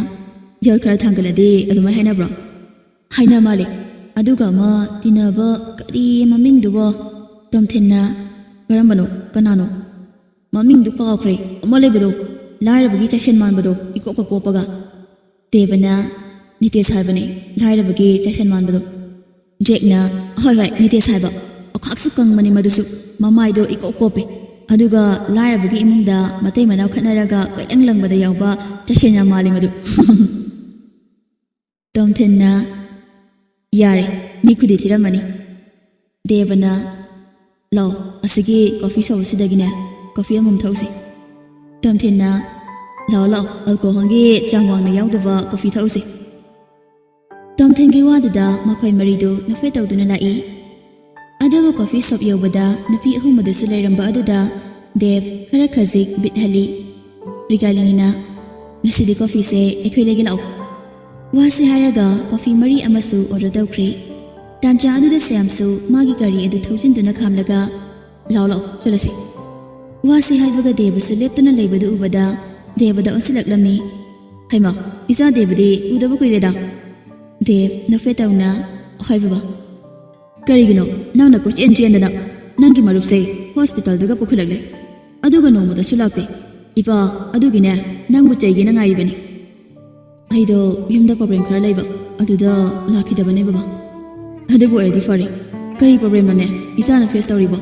"ꯌꯣꯠ ꯈꯔ ꯊꯥꯡꯒꯠꯂꯗꯤ ꯑꯗꯨꯃꯥꯏ ꯍꯥꯏꯅꯕ꯭ꯔꯣ?" "ꯍꯥꯏꯅ ꯃꯥꯜꯂꯦ꯫ ꯑꯗꯨꯒ ꯑꯃ ꯇꯤꯟꯅꯕ ꯀꯔꯤ ꯃꯃꯤꯡꯗꯨꯕꯣ?" ꯇꯣꯝꯊꯤꯟꯅ, "ꯀꯔꯝꯕꯅꯣ? ꯀꯅꯥꯅꯣ? ꯃꯃꯤꯡꯗꯨ ꯀꯥꯎꯈ꯭ꯔꯦ꯫ ꯑꯃ ꯂꯩꯕꯗꯣ, ꯂꯥꯏꯔꯕꯒꯤ ꯆꯥꯏꯁꯟ ꯃꯥꯟꯕꯗꯣ, ꯏꯀꯣꯞꯀ ꯀꯣꯞꯄꯒ꯫" ꯗꯦꯕꯅ, "ꯅꯤꯇꯦꯁ ꯍꯥꯏꯕꯅꯦ, ꯂꯥꯏꯔꯕꯒꯤ ꯆꯥꯏꯁꯟ ꯃꯥꯟꯕꯗꯣ꯫" ꯖꯦꯛꯅ, "ꯍꯣꯏ, ꯍꯣꯏ, ꯅꯤꯇꯦꯁ ꯍꯥꯏꯕ꯫ ꯑꯣꯈꯥꯛꯁꯨ ꯀꯪꯕꯅꯤ ꯃꯗꯨꯁꯨ꯫ ꯃꯃꯥꯏꯗꯣ ꯏꯀꯣꯞ ꯀꯣꯞꯄꯦ꯫ ꯑꯗꯨꯒ ꯂꯥꯏꯔꯕꯒꯤ ꯏꯃꯨꯡꯗ ꯃꯇꯩ ꯃꯅꯥꯎ ꯈꯠꯅꯔꯒ ꯀꯣꯏꯂꯪ ꯂꯪꯕꯗ ꯌꯥꯎꯕ ꯆꯥꯏꯁꯟ ꯌꯥꯝ ꯃꯥꯜꯂꯤ ꯃꯗꯨ꯫" ꯇꯣꯝꯊꯤꯟꯅ, "ꯌꯥꯔꯦ, ꯃꯤ ꯈꯨꯗꯤ ꯊꯤꯔꯝꯃꯅꯤ꯫" ꯗꯦꯕꯅ, "ꯂꯥꯛꯑꯣ, ꯑꯁꯤꯒꯤ ꯀꯣꯐꯤ ꯁꯣꯞ ꯑꯁꯤꯗꯒꯤꯅꯦ ꯀꯣꯐꯤ ꯑꯃꯃꯝ ꯊꯛꯎꯁꯦ꯫" ꯇꯣꯝꯊꯤꯟꯅ, "ꯂꯥꯛꯑꯣ, ꯂꯥꯛꯑꯣ, ꯑꯜꯀꯣꯍꯣꯜꯒꯤ ꯆꯥꯡ ꯋꯥꯡꯅ ꯌꯥꯎꯗꯕ ꯀꯣꯐꯤ ꯊꯛꯎꯁꯦ꯫" ꯇꯣꯝꯊꯤꯟꯒꯤ ꯋꯥꯗꯨꯗ ꯃꯈꯣꯏ ꯃꯔꯤꯗꯨ ꯅꯣꯛꯐꯦꯠ ꯇꯧꯗꯨꯅ ꯂꯥꯛꯏ꯫ ꯑꯗꯨꯕꯨ ꯀꯣꯐꯤ ꯁꯣꯞ ꯌꯧꯕꯗ ꯅꯨꯄꯤ ꯑꯍꯨꯝ ꯑꯗꯨꯁꯨ ꯂꯩꯔꯝꯕ ꯑꯗꯨꯗ ꯗꯦꯕ ꯈꯔ ꯈꯖꯤꯛ ꯕꯤꯠ ꯍꯜꯂꯤ꯫ ꯔꯤꯒꯥꯂꯤꯅꯤꯅ, "ꯉꯁꯤꯗꯤ ꯀꯣꯐꯤꯁꯦ ꯑꯩꯈꯣꯏ ꯂꯩꯒꯦ ꯂꯥꯛꯑꯣ꯫" ꯋꯥꯁꯤ ꯍꯥꯏꯔꯒ ꯀꯣꯐꯤ ꯃꯔꯤ ꯑꯃꯁꯨ ꯑꯣꯔꯗꯔ ꯇꯧꯈ꯭ꯔꯦ꯫ ꯇꯥꯟꯖꯥ ꯑꯗꯨꯗ ꯁ꯭ꯌꯥꯝꯁꯨ ꯃꯥꯒꯤ ꯒꯥꯔꯤ ꯑꯗꯨ ꯊꯧꯖꯤꯟꯗꯨꯅ ꯈꯥꯝꯂꯒ, "ꯂꯥꯎ, ꯂꯥꯎ, ꯆꯠꯂꯁꯤ꯫" ꯋꯥꯁꯤ ꯍꯥꯏꯕꯒ ꯗꯦꯕꯁꯨ ꯂꯦꯞꯇꯨꯅ ꯂꯩꯕꯗꯨ ꯎꯕꯗ ꯗꯦꯕꯗ ꯑꯣꯟꯁꯤꯜꯂꯛꯂꯝꯃꯤ꯫ "ꯍꯩꯃꯥ, ꯏꯆꯥ ꯗꯦꯕꯗꯤ ꯎꯗꯕ ꯀꯨꯏꯔꯦꯗ꯫" ꯗꯦꯕ ꯅꯣꯛꯐꯦꯠ ꯇꯧꯅ, "ꯍꯣꯏ ꯕꯕꯥ꯫" "ꯀꯔꯤꯒꯤꯅꯣ ꯅꯪꯅ ꯀꯣꯏꯆꯦꯟ ꯆꯦꯟꯗꯅ? ꯅꯪꯒꯤ ꯃꯔꯨꯞꯁꯦ ꯍꯣꯁꯄꯤꯇꯥꯜꯗꯒ ꯄꯨꯈꯠꯂꯛꯂꯦ, ꯑꯗꯨꯒ ꯅꯣꯡꯃꯗꯁꯨ ꯂꯥꯛꯇꯦ꯫" "ꯏꯄꯥ, ꯑꯗꯨꯒꯤꯅꯦ, ꯅꯪꯕꯨ ꯆꯩꯒꯦꯅ ꯉꯥꯏꯔꯤꯕꯅꯤ꯫" "ꯑꯩꯗꯣ ꯌꯨꯝꯗ ꯄ꯭ꯔꯣꯕ꯭ꯂꯦꯝ ꯈꯔ ꯂꯩꯕ, ꯑꯗꯨꯗ ꯂꯥꯛꯈꯤꯗꯕꯅꯦ ꯕꯕꯥ꯫" "ꯑꯗꯨꯕꯨ ꯑꯣꯏꯔꯗꯤ ꯐꯔꯦ꯫ ꯀꯔꯤ ꯄ꯭ꯔꯣꯕ꯭ꯂꯦꯝꯅꯣꯅꯦ ꯏꯆꯥꯅ ꯐꯦꯁ ꯇꯧꯔꯤꯕꯣ?"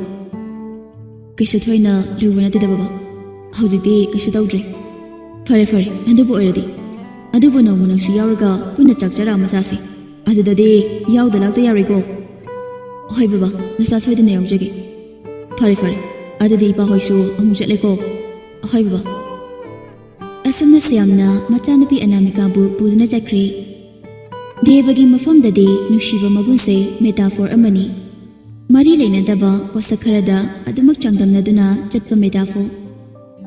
"ꯀꯩꯁꯨ ꯊꯣꯏꯅ ꯂꯨꯕ ꯅꯠꯇꯦꯗ ꯕꯕꯥ, ꯍꯧꯖꯤꯛꯇꯤ ꯀꯩꯁꯨ ꯇꯧꯗ꯭ꯔꯦ꯫" "ꯐꯔꯦ ꯐꯔꯦ, ꯑꯗꯨꯕꯨ ꯑꯣꯏꯔꯗꯤ꯫ ꯑꯗꯨꯕꯨ ꯅꯣꯡꯃ ꯅꯪꯁꯨ ꯌꯥꯎꯔꯒ ꯄꯨꯟꯅ ꯆꯥꯛ ꯆꯔꯥ ꯑꯃ ꯆꯥꯁꯤ꯫ ꯑꯗꯨꯗꯗꯤ ꯌꯥꯎꯗ ꯂꯥꯛꯇ ꯌꯥꯔꯣꯏꯀꯣ꯫" "ꯍꯣꯏ ꯕꯕꯥ, ꯅꯆꯥ ꯁꯣꯏꯗꯅ ꯌꯥꯎꯖꯒꯦ꯫" "ꯐꯔꯦ ꯐꯔꯦ, ꯑꯗꯨꯗꯤ ꯏꯄꯥ ꯍꯣꯏꯁꯨ ꯑꯃꯨꯛ ꯆꯠꯂꯦꯀꯣ꯫" "ꯍꯣꯏ ꯕꯕꯥ꯫" ꯑꯁꯨꯝꯅ ꯁ꯭ꯌꯥꯝꯅ ꯃꯆꯥꯅꯨꯄꯤ ꯑꯅꯥꯃꯤꯀꯥꯕꯨ ꯄꯨꯗꯨꯅ ꯆꯠꯈ꯭ꯔꯦ꯫ ꯗꯦꯕꯒꯤ ꯃꯐꯝꯗꯗꯤ ꯅꯨꯡꯁꯤꯕ ꯃꯒꯨꯟꯁꯦ ꯃꯦꯇꯥꯐꯣꯔ ꯑꯃꯅꯤ꯫ ꯃꯔꯤ ꯂꯩꯅꯗꯕ ꯄꯣꯠꯁꯛ ꯈꯔꯗ ꯑꯗꯨꯃꯛ ꯆꯥꯡꯗꯝꯅꯗꯨꯅ ꯆꯠꯄ ꯃꯦꯇꯥꯐꯣꯔ꯫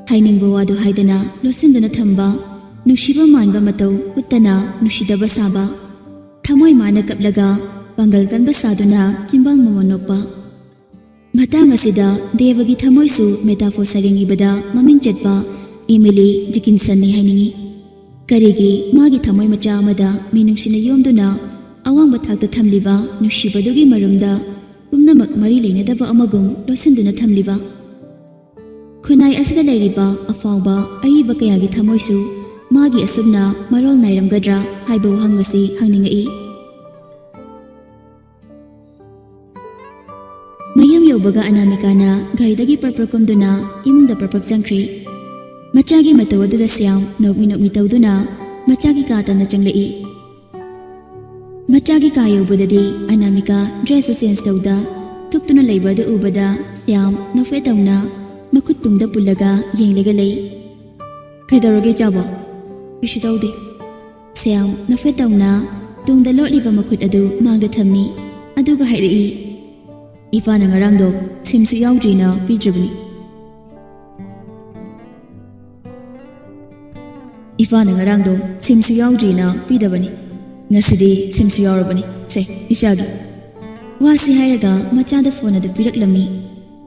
ꯍꯥꯏꯅꯤꯡꯕ ꯋꯥꯗꯨ ꯍꯥꯏꯗꯅ ꯂꯣꯠꯁꯤꯟꯗꯨꯅ ꯊꯝꯕ, ꯅꯨꯡꯁꯤꯕ ꯃꯥꯟꯕ ꯃꯇꯧ ꯎꯠꯇꯅ ꯅꯨꯡꯁꯤꯗꯕ ꯁꯥꯕ, ꯊꯃꯣꯏ ꯃꯥꯅ ꯀꯞꯂꯒ ꯄꯥꯡꯒꯜ ꯀꯟꯕ ꯁꯥꯗꯨꯅ ꯆꯤꯝꯕꯥꯜ ꯃꯃꯣꯟ ꯅꯣꯛꯄ꯫ ꯃꯇꯥꯡ ꯑꯁꯤꯗ ꯗꯦꯕꯒꯤ ꯊꯃꯣꯏꯁꯨ ꯃꯦꯇꯥꯐꯣꯔ ꯁꯩꯔꯦꯡ ꯏꯕꯗ ꯃꯃꯤꯡ ꯆꯠꯄ ꯏꯃꯤꯂꯤ ꯗꯤꯀꯤꯟꯁꯟꯅꯤ ꯍꯥꯏꯅꯤꯡꯏ꯫ ꯀꯔꯤꯒꯤ ꯃꯥꯒꯤ ꯊꯃꯣꯏ ꯃꯆꯥ ꯑꯃꯗ ꯃꯤꯅꯨꯡꯁꯤꯅ ꯌꯣꯝꯗꯨꯅ ꯑꯋꯥꯡꯕ ꯊꯥꯛꯇ ꯊꯝꯂꯤꯕ ꯅꯨꯡꯁꯤꯕꯗꯨꯒꯤ ꯃꯔꯨꯝꯗ ꯄꯨꯝꯅꯃꯛ ꯃꯔꯤ ꯂꯩꯅꯗꯕ ꯑꯃꯒꯨꯝ ꯂꯣꯠꯁꯤꯟꯗꯨꯅ ꯊꯝꯂꯤꯕ? ꯈꯨꯟꯅꯥꯏ ꯑꯁꯤꯗ ꯂꯩꯔꯤꯕ ꯑꯐꯥꯎꯕ ꯑꯏꯕ ꯀꯌꯥꯒꯤ ꯊꯃꯣꯏꯁꯨ ꯃꯥꯒꯤ ꯑꯁꯨꯝꯅ ꯃꯔꯣꯜ ꯅꯥꯏꯔꯝꯒꯗ꯭ꯔꯥ ꯍꯥꯏꯕ ꯋꯥꯍꯪ ꯑꯁꯤ ꯍꯪꯅꯤꯡꯉꯛꯏ꯫ ꯃꯌꯨꯝ ꯌꯧꯕꯒ ꯑꯅꯥꯃꯤꯀꯥꯅ ꯒꯥꯔꯤꯗꯒꯤ ꯄ꯭ꯔꯞ ꯄ꯭ꯔꯞ ꯀꯨꯝꯗꯨꯅ ꯏꯃꯨꯡꯗ ꯄ꯭ꯔꯞ ꯄ꯭ꯔꯞ ꯆꯪꯈ꯭ꯔꯦ꯫ ꯃꯆꯥꯒꯤ ꯃꯇꯧ ꯑꯗꯨꯗ ꯁ꯭ꯌꯥꯝ ꯅꯣꯛꯃꯤ ꯅꯣꯛꯃꯤ ꯇꯧꯗꯨꯅ ꯃꯆꯥꯒꯤ ꯀꯥ ꯇꯝꯅ ꯆꯪꯂꯛꯏ꯫ ꯃꯆꯥꯒꯤ ꯀꯥ ꯌꯧꯕꯗꯗꯤ ꯑꯅꯥꯃꯤꯀꯥ ꯗ꯭ꯔꯦꯁꯁꯨ ꯆꯦꯟꯖ ꯇꯧꯗ ꯊꯨꯞꯇꯨꯅ ꯂꯩꯕ ꯑꯗꯨ ꯎꯕꯗ ꯁ꯭ꯌꯥꯝ ꯅꯣꯛꯐꯦꯠ ꯇꯧꯅ ꯃꯈꯨꯠ ꯇꯨꯡꯗ ꯄꯨꯜꯂꯒ ꯌꯦꯡꯂꯒ ꯂꯩ꯫ "ꯀꯩꯗꯧꯔꯒꯦ ꯏꯆꯥꯕꯣ?" "ꯀꯩꯁꯨ ꯇꯧꯗꯦ꯫" ꯁ꯭ꯌꯥꯝ ꯅꯣꯛꯐꯦꯠ ꯇꯧꯅ ꯇꯨꯡꯗ ꯂꯣꯠꯂꯤꯕ ꯃꯈꯨꯠ ꯑꯗꯨ ꯃꯥꯡꯗ ꯊꯝꯃꯤ, ꯑꯗꯨꯒ ꯍꯥꯏꯔꯛꯏ, "ꯏꯄꯥꯅ ꯉꯔꯥꯡꯗꯣ ꯁꯤꯝꯁꯨ ꯌꯥꯎꯗ꯭ꯔꯤꯅ ꯄꯤꯗ꯭ꯔꯕꯅꯤ꯫" "ꯏꯄꯥꯅ ꯉꯔꯥꯡꯗꯣ ꯁꯤꯝꯁꯨ ꯌꯥꯎꯗ꯭ꯔꯤꯅ ꯄꯤꯗꯕꯅꯤ, ꯉꯁꯤꯗꯤ ꯁꯤꯝꯁꯨ ꯌꯥꯎꯔꯕꯅꯤ꯫ ꯁꯦ, ꯏꯆꯥꯒꯤ꯫" ꯋꯥꯁꯤ ꯍꯥꯏꯔꯒ ꯃꯆꯥꯗ ꯐꯣꯟ ꯑꯗꯨ ꯄꯤꯔꯛꯂꯝꯃꯤ꯫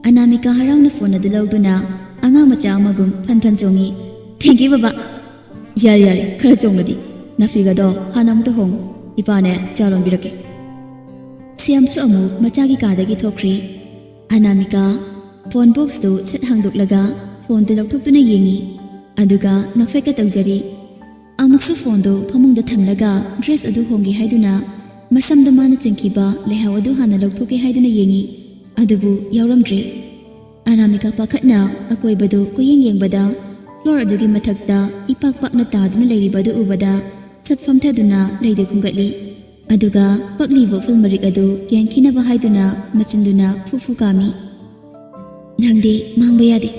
ꯑꯅꯥꯃꯤꯀꯥ ꯍꯔꯥꯎꯅ ꯐꯣꯟ ꯑꯗꯨ ꯂꯧꯗꯨꯅ ꯑꯉꯥꯡ ꯃꯆꯥ ꯑꯃꯒꯨꯝ ꯐꯟ ꯐꯟ ꯆꯣꯡꯉꯤ꯫ "Thank you, ꯕꯕꯥ!" "ꯌꯥꯔꯦ, ꯌꯥꯔꯦ, ꯈꯔ ꯆꯣꯡꯂꯗꯤ꯫ ꯅꯥꯐꯤꯒꯗꯣ ꯍꯥꯟꯅ ꯑꯃꯨꯛꯇ ꯍꯣꯡꯉꯨ꯫ ꯏꯄꯥꯅꯦ ꯆꯥ ꯂꯣꯟꯕꯤꯔꯛꯀꯦ꯫" ꯁ꯭ꯌꯥꯝꯁꯨ ꯑꯃꯨꯛ ꯃꯆꯥꯒꯤ ꯀꯥꯗꯒꯤ ꯊꯣꯛꯈ꯭ꯔꯦ꯫ ꯑꯅꯥꯃꯤꯀꯥ ꯐꯣꯟ ꯕꯣꯛꯁꯇꯨ ꯁꯠ ꯍꯥꯡꯗꯣꯛꯂꯒ ꯐꯣꯟꯗꯨ ꯂꯧꯊꯣꯛꯇꯨꯅ ꯌꯦꯡꯉꯤ꯫ ꯑꯗꯨꯒ ꯅꯣꯛꯐꯦꯠꯀ ꯇꯧꯖꯔꯤ꯫ ꯑꯃꯨꯛꯁꯨ ꯐꯣꯟꯗꯨ ꯐꯃꯨꯡꯗ ꯊꯝꯂꯒ ꯗ꯭ꯔꯦꯁ ꯑꯗꯨ ꯍꯣꯡꯒꯦ ꯍꯥꯏꯗꯨꯅ ꯃꯁꯝꯗ ꯃꯥꯅ ꯆꯤꯡꯈꯤꯕ ꯂꯩꯍꯥꯎ ꯑꯗꯨ ꯍꯥꯟꯅ ꯂꯧꯊꯣꯛꯀꯦ ꯍꯥꯏꯗꯨꯅ ꯌꯦꯡꯉꯤ꯫ ꯑꯗꯨꯕꯨ ꯌꯥꯎꯔꯝꯗ꯭ꯔꯦ꯫ ꯑꯅꯥꯃꯤꯀꯥ ꯄꯥꯈꯠꯅ ꯑꯀꯣꯏꯕꯗꯨ ꯀꯣꯏꯌꯦꯡ ꯌꯦꯡꯕꯗ ꯐ꯭ꯂꯣꯔ ꯑꯗꯨꯒꯤ ꯃꯊꯛꯇ ꯏꯄꯥꯛ ꯄꯥꯛꯅ ꯇꯥꯗꯨꯅ ꯂꯩꯔꯤꯕ ꯑꯗꯨ ꯎꯕꯗ ꯁꯠ ꯐꯝꯊꯗꯨꯅ ꯂꯩꯗꯨ ꯈꯨꯝꯒꯠꯂꯤ꯫ ꯑꯗꯨꯒ ꯄꯛꯂꯤꯕ ꯎꯐꯨꯜ ꯃꯔꯤꯛ ꯑꯗꯨ ꯀꯦꯟꯈꯤꯅꯕ ꯍꯥꯏꯗꯨꯅ ꯃꯆꯤꯟꯗꯨꯅ ꯐꯨ ꯐꯨ ꯀꯥꯝꯃꯤ꯫ "ꯅꯪꯗꯤ ꯃꯥꯡꯕ ꯌꯥꯗꯦ꯫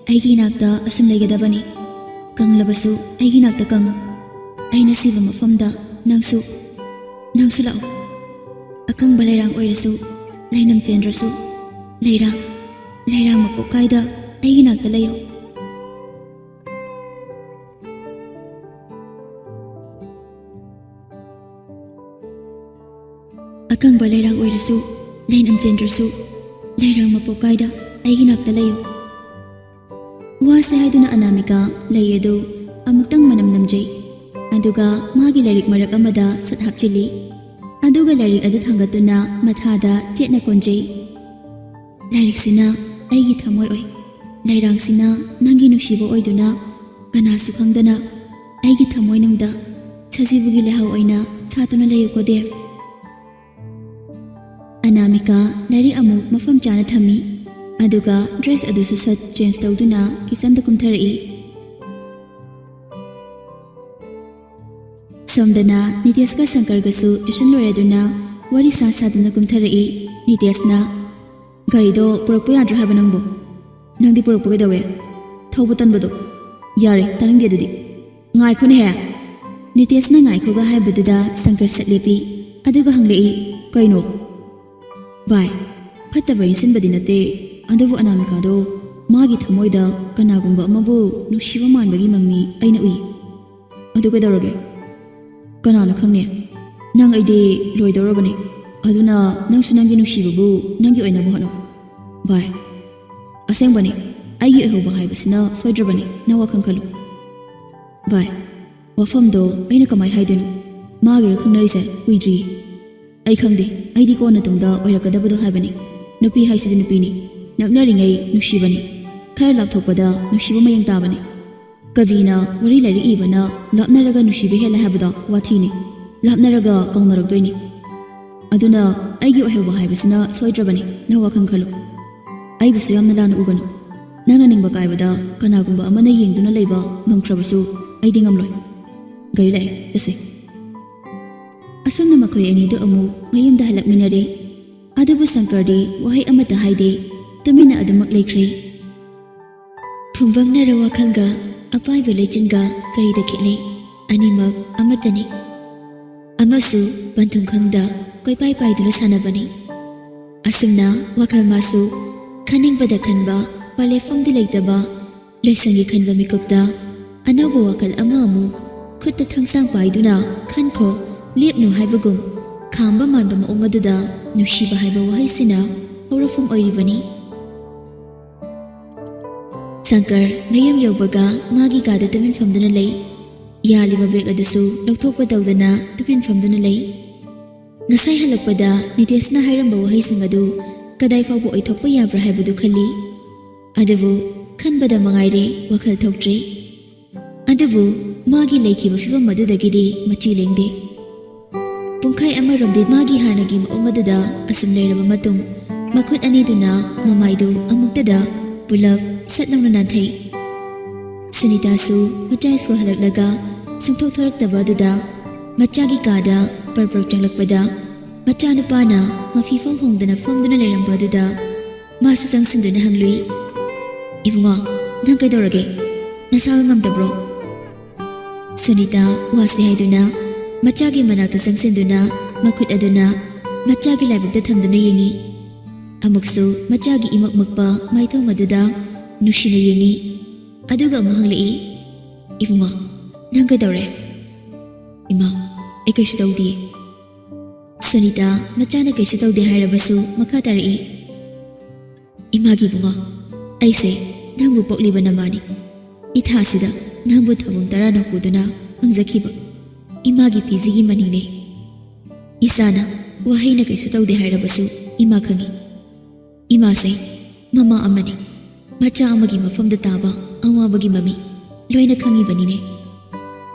ꯑꯩꯒꯤ ꯏꯅꯥꯛꯇ ꯑꯁꯨꯝ ꯂꯩꯒꯗꯕꯅꯤ꯫ ꯀꯪꯂꯕꯁꯨ ꯑꯩꯒꯤ ꯏꯅꯥꯛꯇ ꯀꯪꯉꯨ꯫ ꯑꯩꯅ ꯁꯤꯕ ꯃꯐꯝꯗ ꯅꯪꯁꯨ, ꯅꯪꯁꯨ ꯂꯥꯛꯎ꯫ ꯑꯀꯪꯕ ꯂꯩꯔꯥꯡ ꯑꯣꯏꯔꯁꯨ, ꯂꯩꯅꯝ ꯆꯦꯟꯗ꯭ꯔꯁꯨ, ꯂꯩꯔꯥꯡ, ꯂꯩꯔꯥꯡ ꯃꯄꯣꯛ ꯀꯥꯏꯗ ꯑꯩꯒꯤ ꯏꯅꯥꯛꯇ ꯂꯩꯌꯨ꯫" "ꯑꯀꯪꯕ ꯂꯩꯔꯥꯡ ꯑꯣꯏꯔꯁꯨ, ꯂꯩꯅꯝ ꯆꯦꯟꯗ꯭ꯔꯁꯨ, ꯂꯩꯔꯥꯡ ꯃꯄꯣꯛ ꯀꯥꯏꯗ ꯑꯩꯒꯤ ꯅꯥꯛꯇ ꯂꯩꯌꯨ꯫" ꯋꯥꯁꯦ ꯍꯥꯏꯗꯨꯅ ꯑꯅꯥꯃꯤꯀꯥ ꯂꯩ ꯑꯗꯨ ꯑꯃꯨꯛꯇꯪ ꯃꯅꯝ ꯅꯝꯖꯩ꯫ ꯑꯗꯨꯒ ꯃꯥꯒꯤ ꯂꯥꯏꯔꯤꯛ ꯃꯔꯛ ꯑꯃꯗ ꯁꯠ ꯍꯥꯞꯆꯤꯜꯂꯤ꯫ ꯑꯗꯨꯒ ꯂꯥꯏꯔꯤꯛ ꯑꯗꯨ ꯊꯥꯡꯒꯠꯇꯨꯅ ꯃꯊꯥꯗ ꯆꯦꯠꯅ ꯀꯣꯟꯖꯩ꯫ "ꯂꯥꯏꯔꯤꯛꯁꯤꯅ ꯑꯩꯒꯤ ꯊꯃꯣꯏ ꯑꯣꯏ, ꯂꯩꯔꯥꯡꯁꯤꯅ ꯅꯪꯒꯤ ꯅꯨꯡꯁꯤꯕ ꯑꯣꯏꯗꯨꯅ, ꯀꯅꯥꯁꯨ ꯈꯪꯗꯅ ꯑꯩꯒꯤ ꯊꯃꯣꯏꯅꯨꯡꯗ ꯁꯖꯤꯕꯨꯒꯤ ꯂꯩꯍꯥꯎ ꯑꯣꯏꯅ ꯁꯥꯠꯇꯨꯅ ꯂꯩꯌꯨꯀꯣ ꯗꯦꯕ꯫" ꯑꯅꯥꯃꯤꯀꯥ ꯂꯥꯏꯔꯤꯛ ꯑꯃꯨꯛ ꯃꯐꯝ ꯆꯥꯅ ꯊꯝꯃꯤ, ꯑꯗꯨꯒ ꯗ꯭ꯔꯦꯁ ꯑꯗꯨꯁꯨ ꯁꯠ ꯆꯦꯟꯖ ꯇꯧꯗꯨꯅ ꯀꯤꯆꯟꯗ ꯀꯨꯝꯊꯔꯛꯏ꯫ ꯁꯣꯝꯗꯅ ꯅꯤꯇꯦꯁꯀ ꯁꯪꯀꯔꯒꯁꯨ ꯇ꯭ꯌꯨꯁꯟ ꯂꯣꯏꯔꯗꯨꯅ ꯋꯥꯔꯤ ꯁꯥ ꯁꯥꯗꯨꯅ ꯀꯨꯝꯊꯔꯛꯏ꯫ ꯅꯤꯇꯦꯁꯅ, "ꯒꯥꯔꯤꯗꯣ ꯄꯨꯔꯛꯄ ꯌꯥꯗ꯭ꯔꯣ ꯍꯥꯏꯕ ꯅꯪꯕꯣ? ꯅꯪꯗꯤ ꯄꯨꯔꯛꯄ ꯀꯩꯗꯧꯋꯦ? ꯊꯧꯕ ꯇꯟꯕꯗꯣ꯫" "ꯌꯥꯔꯦ, ꯇꯥꯅꯤꯡꯗꯦ ꯑꯗꯨꯗꯤ꯫ ꯉꯥꯏꯈꯣꯅꯦꯍꯦ!" ꯅꯤꯇꯦꯁꯅ ꯉꯥꯏꯈꯣꯒ ꯍꯥꯏꯕꯗꯨꯗ ꯁꯪꯀꯔ ꯁꯠ ꯂꯦꯞꯄꯤ, ꯑꯗꯨꯒ ꯍꯪꯂꯛꯏ, "ꯀꯩꯅꯣ?" "ꯚꯥꯏ, ꯐꯠꯇꯕ ꯏꯟꯁꯤꯟꯕꯗꯤ ꯅꯠꯇꯦ, ꯑꯗꯨꯕꯨ ꯑꯅꯥꯃꯤꯀꯥꯗꯣ ꯃꯥꯒꯤ ꯊꯃꯣꯏꯗ ꯀꯅꯥꯒꯨꯝꯕ ꯑꯃꯕꯨ ꯅꯨꯡꯁꯤꯕ ꯃꯥꯟꯕꯒꯤ ꯃꯃꯤ ꯑꯩꯅ ꯎꯏ꯫" "ꯑꯗꯨ ꯀꯩꯗꯧꯔꯒꯦ?" "ꯀꯅꯥꯅ ꯈꯪꯅꯤ? ꯅꯪ ꯑꯩꯗꯤ ꯂꯣꯏꯗꯧꯔꯕꯅꯤ꯫ ꯑꯗꯨꯅ ꯅꯪꯁꯨ ꯅꯪꯒꯤ ꯅꯨꯡꯁꯤꯕꯕꯨ ꯅꯪꯒꯤ ꯑꯣꯏꯅꯕ ꯍꯣꯠꯅꯧ꯫ ꯚꯥꯏ, ꯑꯁꯦꯡꯕꯅꯤ, ꯑꯩꯒꯤ ꯑꯣꯏꯍꯧꯕ ꯍꯥꯏꯕꯁꯤꯅ ꯁꯣꯏꯗ꯭ꯔꯕꯅꯤ, ꯅꯪ ꯋꯥꯈꯜ ꯈꯜꯂꯨ꯫ ꯚꯥꯏ, ꯋꯥꯐꯝꯗꯣ ꯑꯩꯅ ꯀꯃꯥꯏ ꯍꯥꯏꯗꯣꯏꯅꯣ? ꯃꯥꯒꯤꯒ ꯈꯪꯅꯔꯤꯁꯦ ꯀꯨꯏꯗ꯭ꯔꯤꯌꯦ꯫ ꯑꯩ ꯈꯪꯗꯦ, ꯑꯩꯗꯤ ꯀꯣꯟꯅ ꯇꯨꯡꯗ ꯑꯣꯏꯔꯛꯀꯗꯕꯗꯣ ꯍꯥꯏꯕꯅꯤ꯫ ꯅꯨꯄꯤ ꯍꯥꯏꯁꯤꯗꯤ ꯅꯨꯄꯤꯅꯤ, ꯅꯛꯅꯔꯤꯉꯩ ꯅꯨꯡꯁꯤꯕꯅꯤ, ꯈꯔ ꯂꯥꯞꯊꯣꯛꯄꯗ ꯅꯨꯡꯁꯤꯕ ꯃꯌꯦꯡ ꯇꯥꯕꯅꯤ꯫ ꯀꯕꯤꯅ ꯋꯥꯔꯤ ꯂꯥꯏꯔꯤꯛ ꯏꯕꯅ ꯂꯥꯞꯅꯔꯒ ꯅꯨꯡꯁꯤꯕ ꯍꯦꯜꯂꯦ ꯍꯥꯏꯕꯗꯣ ꯋꯥꯊꯤꯅꯤ꯫ ꯂꯥꯞꯅꯔꯒ ꯀꯥꯎꯅꯔꯛꯇꯣꯏꯅꯤ꯫ ꯑꯗꯨꯅ ꯑꯩꯒꯤ ꯑꯣꯏꯍꯧꯕ ꯍꯥꯏꯕꯁꯤꯅ ꯁꯣꯏꯗ꯭ꯔꯕꯅꯤ, ꯅꯪ ꯋꯥꯈꯜ ꯈꯜꯂꯨ꯫ ꯑꯩꯕꯨꯁꯨ ꯌꯥꯝꯅ ꯂꯥꯟꯅ ꯎꯒꯅꯨ꯫ ꯅꯪꯅ ꯅꯤꯡꯕ ꯀꯥꯏꯕꯗ ꯀꯅꯥꯒꯨꯝꯕ ꯑꯃꯅ ꯌꯦꯡꯗꯨꯅ ꯂꯩꯕ ꯉꯝꯈ꯭ꯔꯕꯁꯨ ꯑꯩꯗꯤ ꯉꯝꯂꯣꯏ꯫ ꯒꯥꯔꯤ ꯂꯥꯛꯑꯦ, ꯆꯠꯁꯦ꯫ ꯑꯁꯨꯝꯅ ꯃꯈꯣꯏ ꯑꯅꯤꯗꯨ ꯑꯃꯨꯛ ꯃꯌꯨꯝꯗ ꯍꯜꯂꯛꯃꯤꯟꯅꯔꯦ꯫ ꯑꯗꯨꯕꯨ ꯁꯪꯀꯔꯗꯤ ꯋꯥꯍꯩ ꯑꯃꯠꯇ ꯍꯥꯏꯗꯦ, ꯇꯨꯃꯤꯟꯅ ꯑꯗꯨꯃꯛ ꯂꯩꯈ꯭ꯔꯦ꯫ ꯐꯨꯝꯕꯪꯅꯔ ꯋꯥꯈꯜꯒ ꯑꯄꯥꯏꯕ ꯂꯩꯆꯤꯟꯒ ꯀꯔꯤꯗ ꯈꯦꯠꯅꯩ? ꯑꯅꯤꯃꯛ ꯑꯃꯠꯇꯅꯤ꯫ ꯑꯃꯁꯨ ꯄꯟꯊꯨꯡ ꯈꯪꯗ ꯀꯣꯏꯄꯥꯏ ꯄꯥꯏꯗꯨꯅ ꯁꯥꯟꯅꯕꯅꯤ꯫ ꯑꯁꯨꯝꯅ ꯋꯥꯈꯜ ꯃꯥꯁꯨ ꯈꯟꯅꯤꯡꯕꯗ ꯈꯟꯕ, ꯄꯥꯂꯦꯐꯝꯗꯤ ꯂꯩꯇꯕ, ꯂꯣꯏꯁꯪꯒꯤ ꯈꯟꯕ ꯃꯤꯀꯨꯞꯇ ꯑꯅꯧꯕ ꯋꯥꯈꯜ ꯑꯃ ꯑꯃꯨꯛ ꯈꯨꯠꯇ ꯊꯥꯡꯁꯥꯡ ꯄꯥꯏꯗꯨꯅ ꯈꯟꯈꯣ, ꯂꯦꯞꯅꯨ ꯍꯥꯏꯕꯒꯨꯝ ꯈꯥꯝꯕ ꯃꯥꯟꯕ ꯃꯑꯣꯡ ꯑꯗꯨꯗ ꯅꯨꯡꯁꯤꯕ ꯍꯥꯏꯕ ꯋꯥꯍꯩꯁꯤꯅ ꯍꯧꯔꯛꯐꯝ ꯑꯣꯏꯔꯤꯕꯅꯤ꯫ ꯁꯪꯀꯔ ꯃꯌꯨꯝ ꯌꯧꯕꯒ ꯃꯥꯒꯤ ꯀꯥꯗ ꯇꯨꯃꯤꯟ ꯐꯝꯗꯨꯅ ꯂꯩ꯫ ꯌꯥꯜꯂꯤꯕ ꯕꯦꯒ ꯑꯗꯨꯁꯨ ꯂꯧꯊꯣꯛꯄ ꯇꯧꯗꯅ ꯇꯨꯃꯤꯟ ꯐꯝꯗꯨꯅ ꯂꯩ꯫ ꯉꯁꯥꯏ ꯍꯜꯂꯛꯄꯗ ꯅꯤꯇꯦꯁꯅ ꯍꯥꯏꯔꯝꯕ ꯋꯥꯍꯩꯁꯤꯡ ꯑꯗꯨ ꯀꯗꯥꯏ ꯐꯥꯎꯕ ꯑꯣꯏꯊꯣꯛꯄ ꯌꯥꯕ꯭ꯔꯥ ꯍꯥꯏꯕꯗꯨ ꯈꯜꯂꯤ꯫ ꯑꯗꯨꯕꯨ ꯈꯟꯕꯗ ꯃꯉꯥꯏꯔꯦ, ꯋꯥꯈꯜ ꯊꯣꯛꯇ꯭ꯔꯦ꯫ ꯑꯗꯨꯕꯨ ꯃꯥꯒꯤ ꯂꯩꯈꯤꯕ ꯐꯤꯕꯝ ꯑꯗꯨꯗꯒꯤꯗꯤ ꯃꯆꯤ ꯂꯦꯡꯗꯦ꯫ ꯄꯨꯡꯈꯥꯏ ꯑꯃꯔꯣꯝꯗꯤ ꯃꯥꯒꯤ ꯍꯥꯟꯅꯒꯤ ꯃꯑꯣꯡ ꯑꯗꯨꯗ ꯑꯁꯨꯝ ꯂꯩꯔꯕ ꯃꯇꯨꯡ, ꯃꯈꯨꯠ ꯑꯅꯤꯗꯨꯅ ꯃꯃꯥꯏꯗꯨ ꯑꯃꯨꯛꯇꯗ ꯄꯨꯂꯞ ꯁꯠ ꯂꯥꯎꯅ ꯅꯥꯟꯊꯩ꯫ ꯁꯨꯅꯤꯇꯥꯁꯨ ꯃꯆꯥ ꯁ꯭ꯀꯨꯜ ꯍꯜꯂꯛꯂꯒ ꯁꯨꯡꯊꯣꯛ ꯊꯣꯔꯛꯇꯕ ꯑꯗꯨꯗ ꯃꯆꯥꯒꯤ ꯀꯥꯗ ꯄꯔ ꯄꯔ ꯆꯪꯂꯛꯄꯗ, ꯃꯆꯥꯅꯨꯄꯥꯅ ꯃꯐꯤꯐꯝ ꯍꯣꯡꯗꯅ ꯐꯝꯗꯨꯅ ꯂꯩꯔꯝꯕ ꯑꯗꯨꯗ ꯃꯥꯁꯨ ꯆꯪꯁꯤꯟꯗꯨꯅ ꯍꯪꯂꯨꯏ, "ꯏꯕꯨꯡꯉꯣ, ꯅꯪ ꯀꯩꯗꯧꯔꯒꯦ? ꯅꯁꯥ ꯉꯝꯗꯕ꯭ꯔꯣ?" ꯁꯨꯅꯤꯇꯥ ꯋꯥꯁꯤ ꯍꯥꯏꯗꯨꯅ ꯃꯆꯥꯒꯤ ꯃꯅꯥꯛꯇ ꯆꯪꯁꯤꯟꯗꯨꯅ ꯃꯈꯨꯠ ꯑꯗꯨꯅ ꯃꯆꯥꯒꯤ ꯂꯥꯏꯕꯛꯇ ꯊꯝꯗꯨꯅ ꯌꯦꯡꯉꯤ꯫ ꯑꯃꯨꯛꯁꯨ ꯃꯆꯥꯒꯤ ꯏꯃꯛ ꯃꯛꯄ ꯃꯥꯏꯊꯣꯡ ꯑꯗꯨꯗ ꯅꯨꯡꯁꯤꯅ ꯌꯦꯡꯉꯤ꯫ ꯑꯗꯨꯒ ꯑꯃꯨꯛ ꯍꯪꯂꯛꯏ, "ꯏꯕꯨꯡꯉꯣ, ꯅꯪ ꯀꯩꯗꯧꯔꯦ?" "ꯏꯃꯥ, ꯑꯩ ꯀꯩꯁꯨ ꯇꯧꯗꯤꯌꯦ꯫" ꯁꯨꯅꯤꯇꯥ ꯃꯆꯥꯅ ꯀꯩꯁꯨ ꯇꯧꯗꯦ ꯍꯥꯏꯔꯕꯁꯨ ꯃꯈꯥ ꯇꯥꯔꯛꯏ, "ꯏꯃꯥꯒꯤ ꯏꯕꯨꯡꯉꯣ, ꯑꯩꯁꯦ ꯅꯪꯕꯨ ꯄꯣꯛꯂꯤꯕ ꯅꯃꯥꯅꯤ꯫ ꯏꯊꯥꯁꯤꯗ ꯅꯪꯕꯨ ꯊꯧꯕꯝ ꯇꯔꯥꯅ ꯄꯨꯗꯨꯅ ꯈꯪꯖꯈꯤꯕ ꯏꯃꯥꯒꯤ ꯄꯤꯖꯤꯒꯤ ꯃꯅꯤꯅꯦ꯫ ꯏꯆꯥꯅ ꯋꯥꯍꯩꯅ ꯀꯩꯁꯨ ꯇꯧꯗꯦ ꯍꯥꯏꯔꯕꯁꯨ ꯏꯃꯥ ꯈꯪꯏ꯫ ꯏꯃꯥꯁꯦ ꯃꯃꯥ ꯑꯃꯅꯤ꯫ ꯃꯆꯥ ꯑꯃꯒꯤ ꯃꯐꯝꯗ ꯇꯥꯕ ꯑꯋꯥꯕꯒꯤ ꯃꯃꯤ ꯂꯣꯏꯅ ꯈꯪꯉꯤꯕꯅꯤꯅꯦ꯫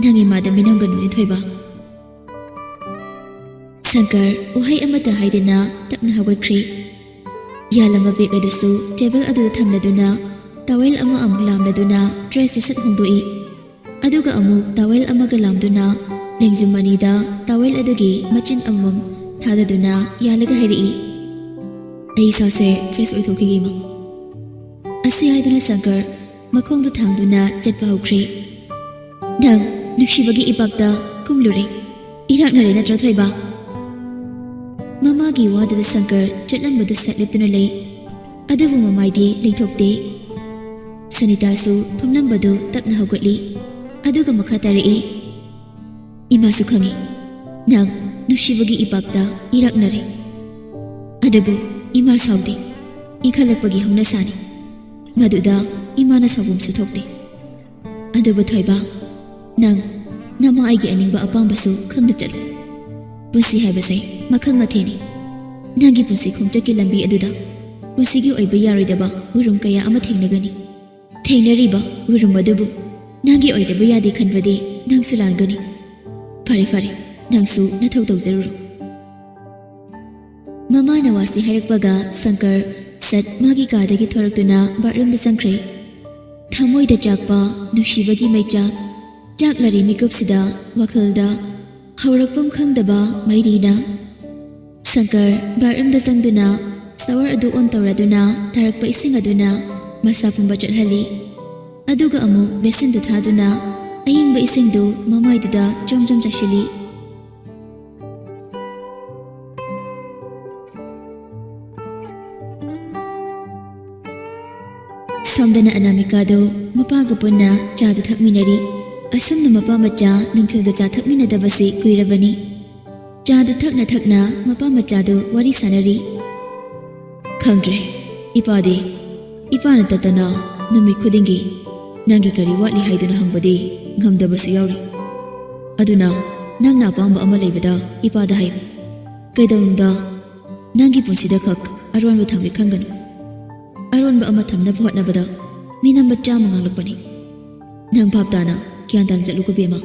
ꯅꯪ ꯏꯃꯥꯗ ꯃꯤꯅꯝꯒꯅꯨꯅꯦ ꯊꯣꯏꯕ꯫ ꯁꯪꯀꯔ ꯋꯥꯍꯩ ꯑꯃꯠꯇ ꯍꯥꯏꯗꯅ ꯇꯞꯅ ꯍꯧꯒꯠꯈ꯭ꯔꯦ꯫ ꯌꯥꯜꯂꯝꯕ ꯕꯦꯒ ꯑꯗꯨꯁꯨ ꯇꯦꯕꯜ ꯑꯗꯨꯗ ꯊꯝꯂꯗꯨꯅ ꯇꯥꯋꯦꯜ ꯑꯃ ꯑꯃꯨꯛ ꯂꯥꯝꯂꯗꯨꯅ ꯗ꯭ꯔꯦꯁꯇꯨ ꯁꯠ ꯍꯣꯡꯗꯣꯛꯏ꯫ ꯑꯗꯨꯒ ꯑꯃꯨꯛ ꯇꯥꯋꯦꯜ ꯑꯃꯒ ꯂꯥꯝꯗꯨꯅ ꯂꯦꯡꯖꯨꯝ ꯑꯅꯤꯗ ꯇꯥꯋꯦꯜ ꯑꯗꯨꯒꯤ ꯃꯆꯤꯟ ꯑꯃꯃꯝ ꯊꯥꯗꯗꯨꯅ ꯌꯥꯜꯂꯒ ꯍꯥꯏꯔꯛꯏ, "ꯑꯩ ꯏꯁꯥꯁꯦ ꯐ꯭ꯔꯦꯁ ꯑꯣꯏꯊꯣꯛꯈꯤꯒꯦ ꯏꯃꯥ꯫" ꯑꯁꯤ ꯍꯥꯏꯗꯨꯅ ꯁꯪꯀꯔ ꯃꯈꯣꯡꯗꯨ ꯊꯥꯡꯗꯨꯅ ꯆꯠꯄ ꯍꯧꯈ꯭ꯔꯦ꯫ "ꯅꯪ ꯅꯨꯡꯁꯤꯕꯒꯤ ꯏꯄꯥꯛꯇ ꯀꯨꯝꯂꯨꯔꯦ꯫ ꯏꯔꯥꯛꯅꯔꯦ ꯅꯠꯇ꯭ꯔꯣ ꯊꯣꯏꯕ?" ꯃꯃꯥꯒꯤ ꯋꯥꯗꯨꯗ ꯁꯪꯀꯔ ꯆꯠꯂꯝꯕꯗꯨ ꯁꯠ ꯂꯦꯞꯇꯨꯅ ꯂꯩ꯫ ꯑꯗꯨꯕꯨ ꯃꯃꯥꯏꯗꯤ ꯂꯩꯊꯣꯛꯇꯦ꯫ ꯁꯅꯤꯇꯥꯁꯨ ꯐꯝꯂꯝꯕꯗꯨ ꯇꯞꯅ ꯍꯧꯒꯠꯂꯤ꯫ ꯑꯗꯨꯒ ꯃꯈꯥ ꯇꯥꯔꯛꯏ, "ꯏꯃꯥꯁꯨ ꯈꯪꯏ, ꯅꯪ ꯅꯨꯡꯁꯤꯕꯒꯤ ꯏꯄꯥꯛꯇ ꯏꯔꯥꯛꯅꯔꯦ꯫ ꯑꯗꯨꯕꯨ ꯏꯃꯥ ꯁꯥꯎꯗꯦ, ꯏꯟꯈꯠꯂꯛꯄꯒꯤ ꯍꯧꯅꯁꯥꯅꯤ꯫ ꯃꯗꯨꯗ ꯏꯃꯥꯅ ꯁꯥꯎꯐꯝꯁꯨ ꯊꯣꯛꯇꯦ꯫ ꯑꯗꯨꯕꯨ ꯊꯣꯏꯕ, ꯅꯪ ꯅꯃꯥ ꯑꯩꯒꯤ ꯑꯅꯤꯡꯕ ꯑꯄꯥꯝꯕꯁꯨ ꯈꯪꯅ ꯆꯠꯂꯨ꯫ ꯄꯨꯟꯁꯤ ꯍꯥꯏꯕꯁꯦ ꯃꯈꯜ ꯃꯊꯦꯜꯅꯤ꯫ ꯅꯪꯒꯤ ꯄꯨꯟꯁꯤ ꯈꯣꯡꯆꯠꯀꯤ ꯂꯝꯕꯤ ꯑꯗꯨꯗ ꯄꯨꯟꯁꯤꯒꯤ ꯑꯣꯏꯕ ꯌꯥꯔꯣꯏꯗꯕ ꯎꯔꯨꯝ ꯀꯌꯥ ꯑꯃ ꯊꯦꯡꯅꯒꯅꯤ꯫ ꯊꯦꯡꯅꯔꯤꯕ ꯎꯔꯨꯝ ꯑꯗꯨꯕꯨ ꯅꯪꯒꯤ ꯑꯣꯏꯗꯕ ꯌꯥꯗꯦ ꯈꯟꯕꯗꯤ ꯅꯪꯁꯨ ꯂꯥꯟꯒꯅꯤ꯫ ꯐꯔꯦ, ꯐꯔꯦ, ꯅꯪꯁꯨ ꯅꯊꯧ ꯇꯧꯖꯔꯨꯔꯣ꯫" ꯃꯃꯥꯅ ꯋꯥꯁꯤ ꯍꯥꯏꯔꯛꯄꯒ ꯁꯪꯀꯔ ꯁꯠ ꯃꯥꯒꯤ ꯀꯥꯗꯒꯤ ꯊꯣꯔꯛꯇꯨꯅ ꯕꯥꯠꯔꯨꯝꯗ ꯆꯪꯈ꯭ꯔꯦ꯫ ꯊꯃꯣꯏꯗ ꯆꯥꯛꯄ ꯅꯨꯡꯁꯤꯕꯒꯤ ꯃꯩꯆꯥꯛ ꯆꯥꯛꯂꯔꯤ ꯃꯤꯀꯨꯞꯁꯤꯗ ꯋꯥꯈꯜꯗ ꯍꯧꯔꯛꯐꯝ ꯈꯪꯗꯕ ꯃꯩꯔꯤꯅ꯫ ꯁꯪꯀꯔ ꯕꯥꯠꯔꯨꯝꯗ ꯆꯪꯗꯨꯅ ꯁꯥꯋꯔ ꯑꯗꯨ ꯑꯣꯟ ꯇꯧꯔꯗꯨꯅ ꯇꯥꯔꯛꯄ ꯏꯁꯤꯡ ꯑꯗꯨꯅ ꯃꯁꯥ ꯄꯨꯝꯕ ꯆꯣꯠꯍꯜꯂꯤ꯫ ꯑꯗꯨꯒ ꯑꯃꯨꯛ ꯕꯦꯁꯤꯟꯗ ꯊꯥꯗꯨꯅ ꯑꯏꯪꯕ ꯏꯁꯤꯡꯗꯨ ꯃꯃꯥꯏꯗꯨꯗ ꯖꯣꯝ ꯖꯣꯝ ꯆꯥꯏꯁꯤꯜꯂꯤ꯫ ꯁꯣꯝꯗꯅ ꯑꯅꯥꯃꯤꯀꯥꯗꯨ ꯃꯄꯥꯒ ꯄꯨꯟꯅ ꯆꯥꯗꯨ ꯊꯛꯃꯤꯟꯅꯔꯤ꯫ ꯑꯁꯨꯝꯅ ꯃꯄꯥ ꯃꯆꯥ ꯅꯨꯡꯊꯤꯜꯒ ꯆꯥ ꯊꯛꯃꯤꯟꯅꯗꯕꯁꯤ ꯀꯨꯏꯔꯕꯅꯤ꯫ ꯆꯥꯗꯨ ꯊꯛꯅ ꯊꯛꯅ ꯃꯄꯥ ꯃꯆꯥꯗꯨ ꯋꯥꯔꯤ ꯁꯥꯟꯅꯔꯤ꯫ "ꯈꯪꯗ꯭ꯔꯦ, ꯏꯄꯥꯗꯤ ꯏꯄꯥꯅ ꯇꯠꯇꯅ ꯅꯨꯃꯤꯠ ꯈꯨꯗꯤꯡꯒꯤ "ꯅꯪꯒꯤ ꯀꯔꯤ ꯋꯥꯠꯂꯤ?" ꯍꯥꯏꯗꯨꯅ ꯍꯪꯕꯗꯤ ꯉꯝꯗꯕꯁꯨ ꯌꯥꯎꯔꯤ꯫ ꯑꯗꯨꯅ ꯅꯪꯅ ꯑꯄꯥꯝꯕ ꯑꯃ ꯂꯩꯕꯗ ꯏꯄꯥꯗ ꯍꯥꯏꯌꯨ꯫ ꯀꯩꯗꯧꯅꯨꯡꯗ ꯅꯪꯒꯤ ꯄꯨꯟꯁꯤꯗ ꯈꯛ ꯑꯔꯣꯟꯕ ꯊꯝꯒꯦ ꯈꯟꯒꯅꯨ꯫ ꯑꯔꯣꯟꯕ ꯑꯃ ꯊꯝꯅꯕ ꯍꯣꯠꯅꯕꯗ ꯃꯤꯅꯝꯕ ꯆꯥꯝꯃ ꯉꯥꯡꯂꯛꯄꯅꯤ꯫ ꯅꯪ ꯚꯥꯞ ꯇꯥꯅ, ꯒ꯭ꯌꯥꯟ ꯇꯥꯅ ꯆꯠꯂꯨꯀꯣ ꯕꯦꯝꯃ꯫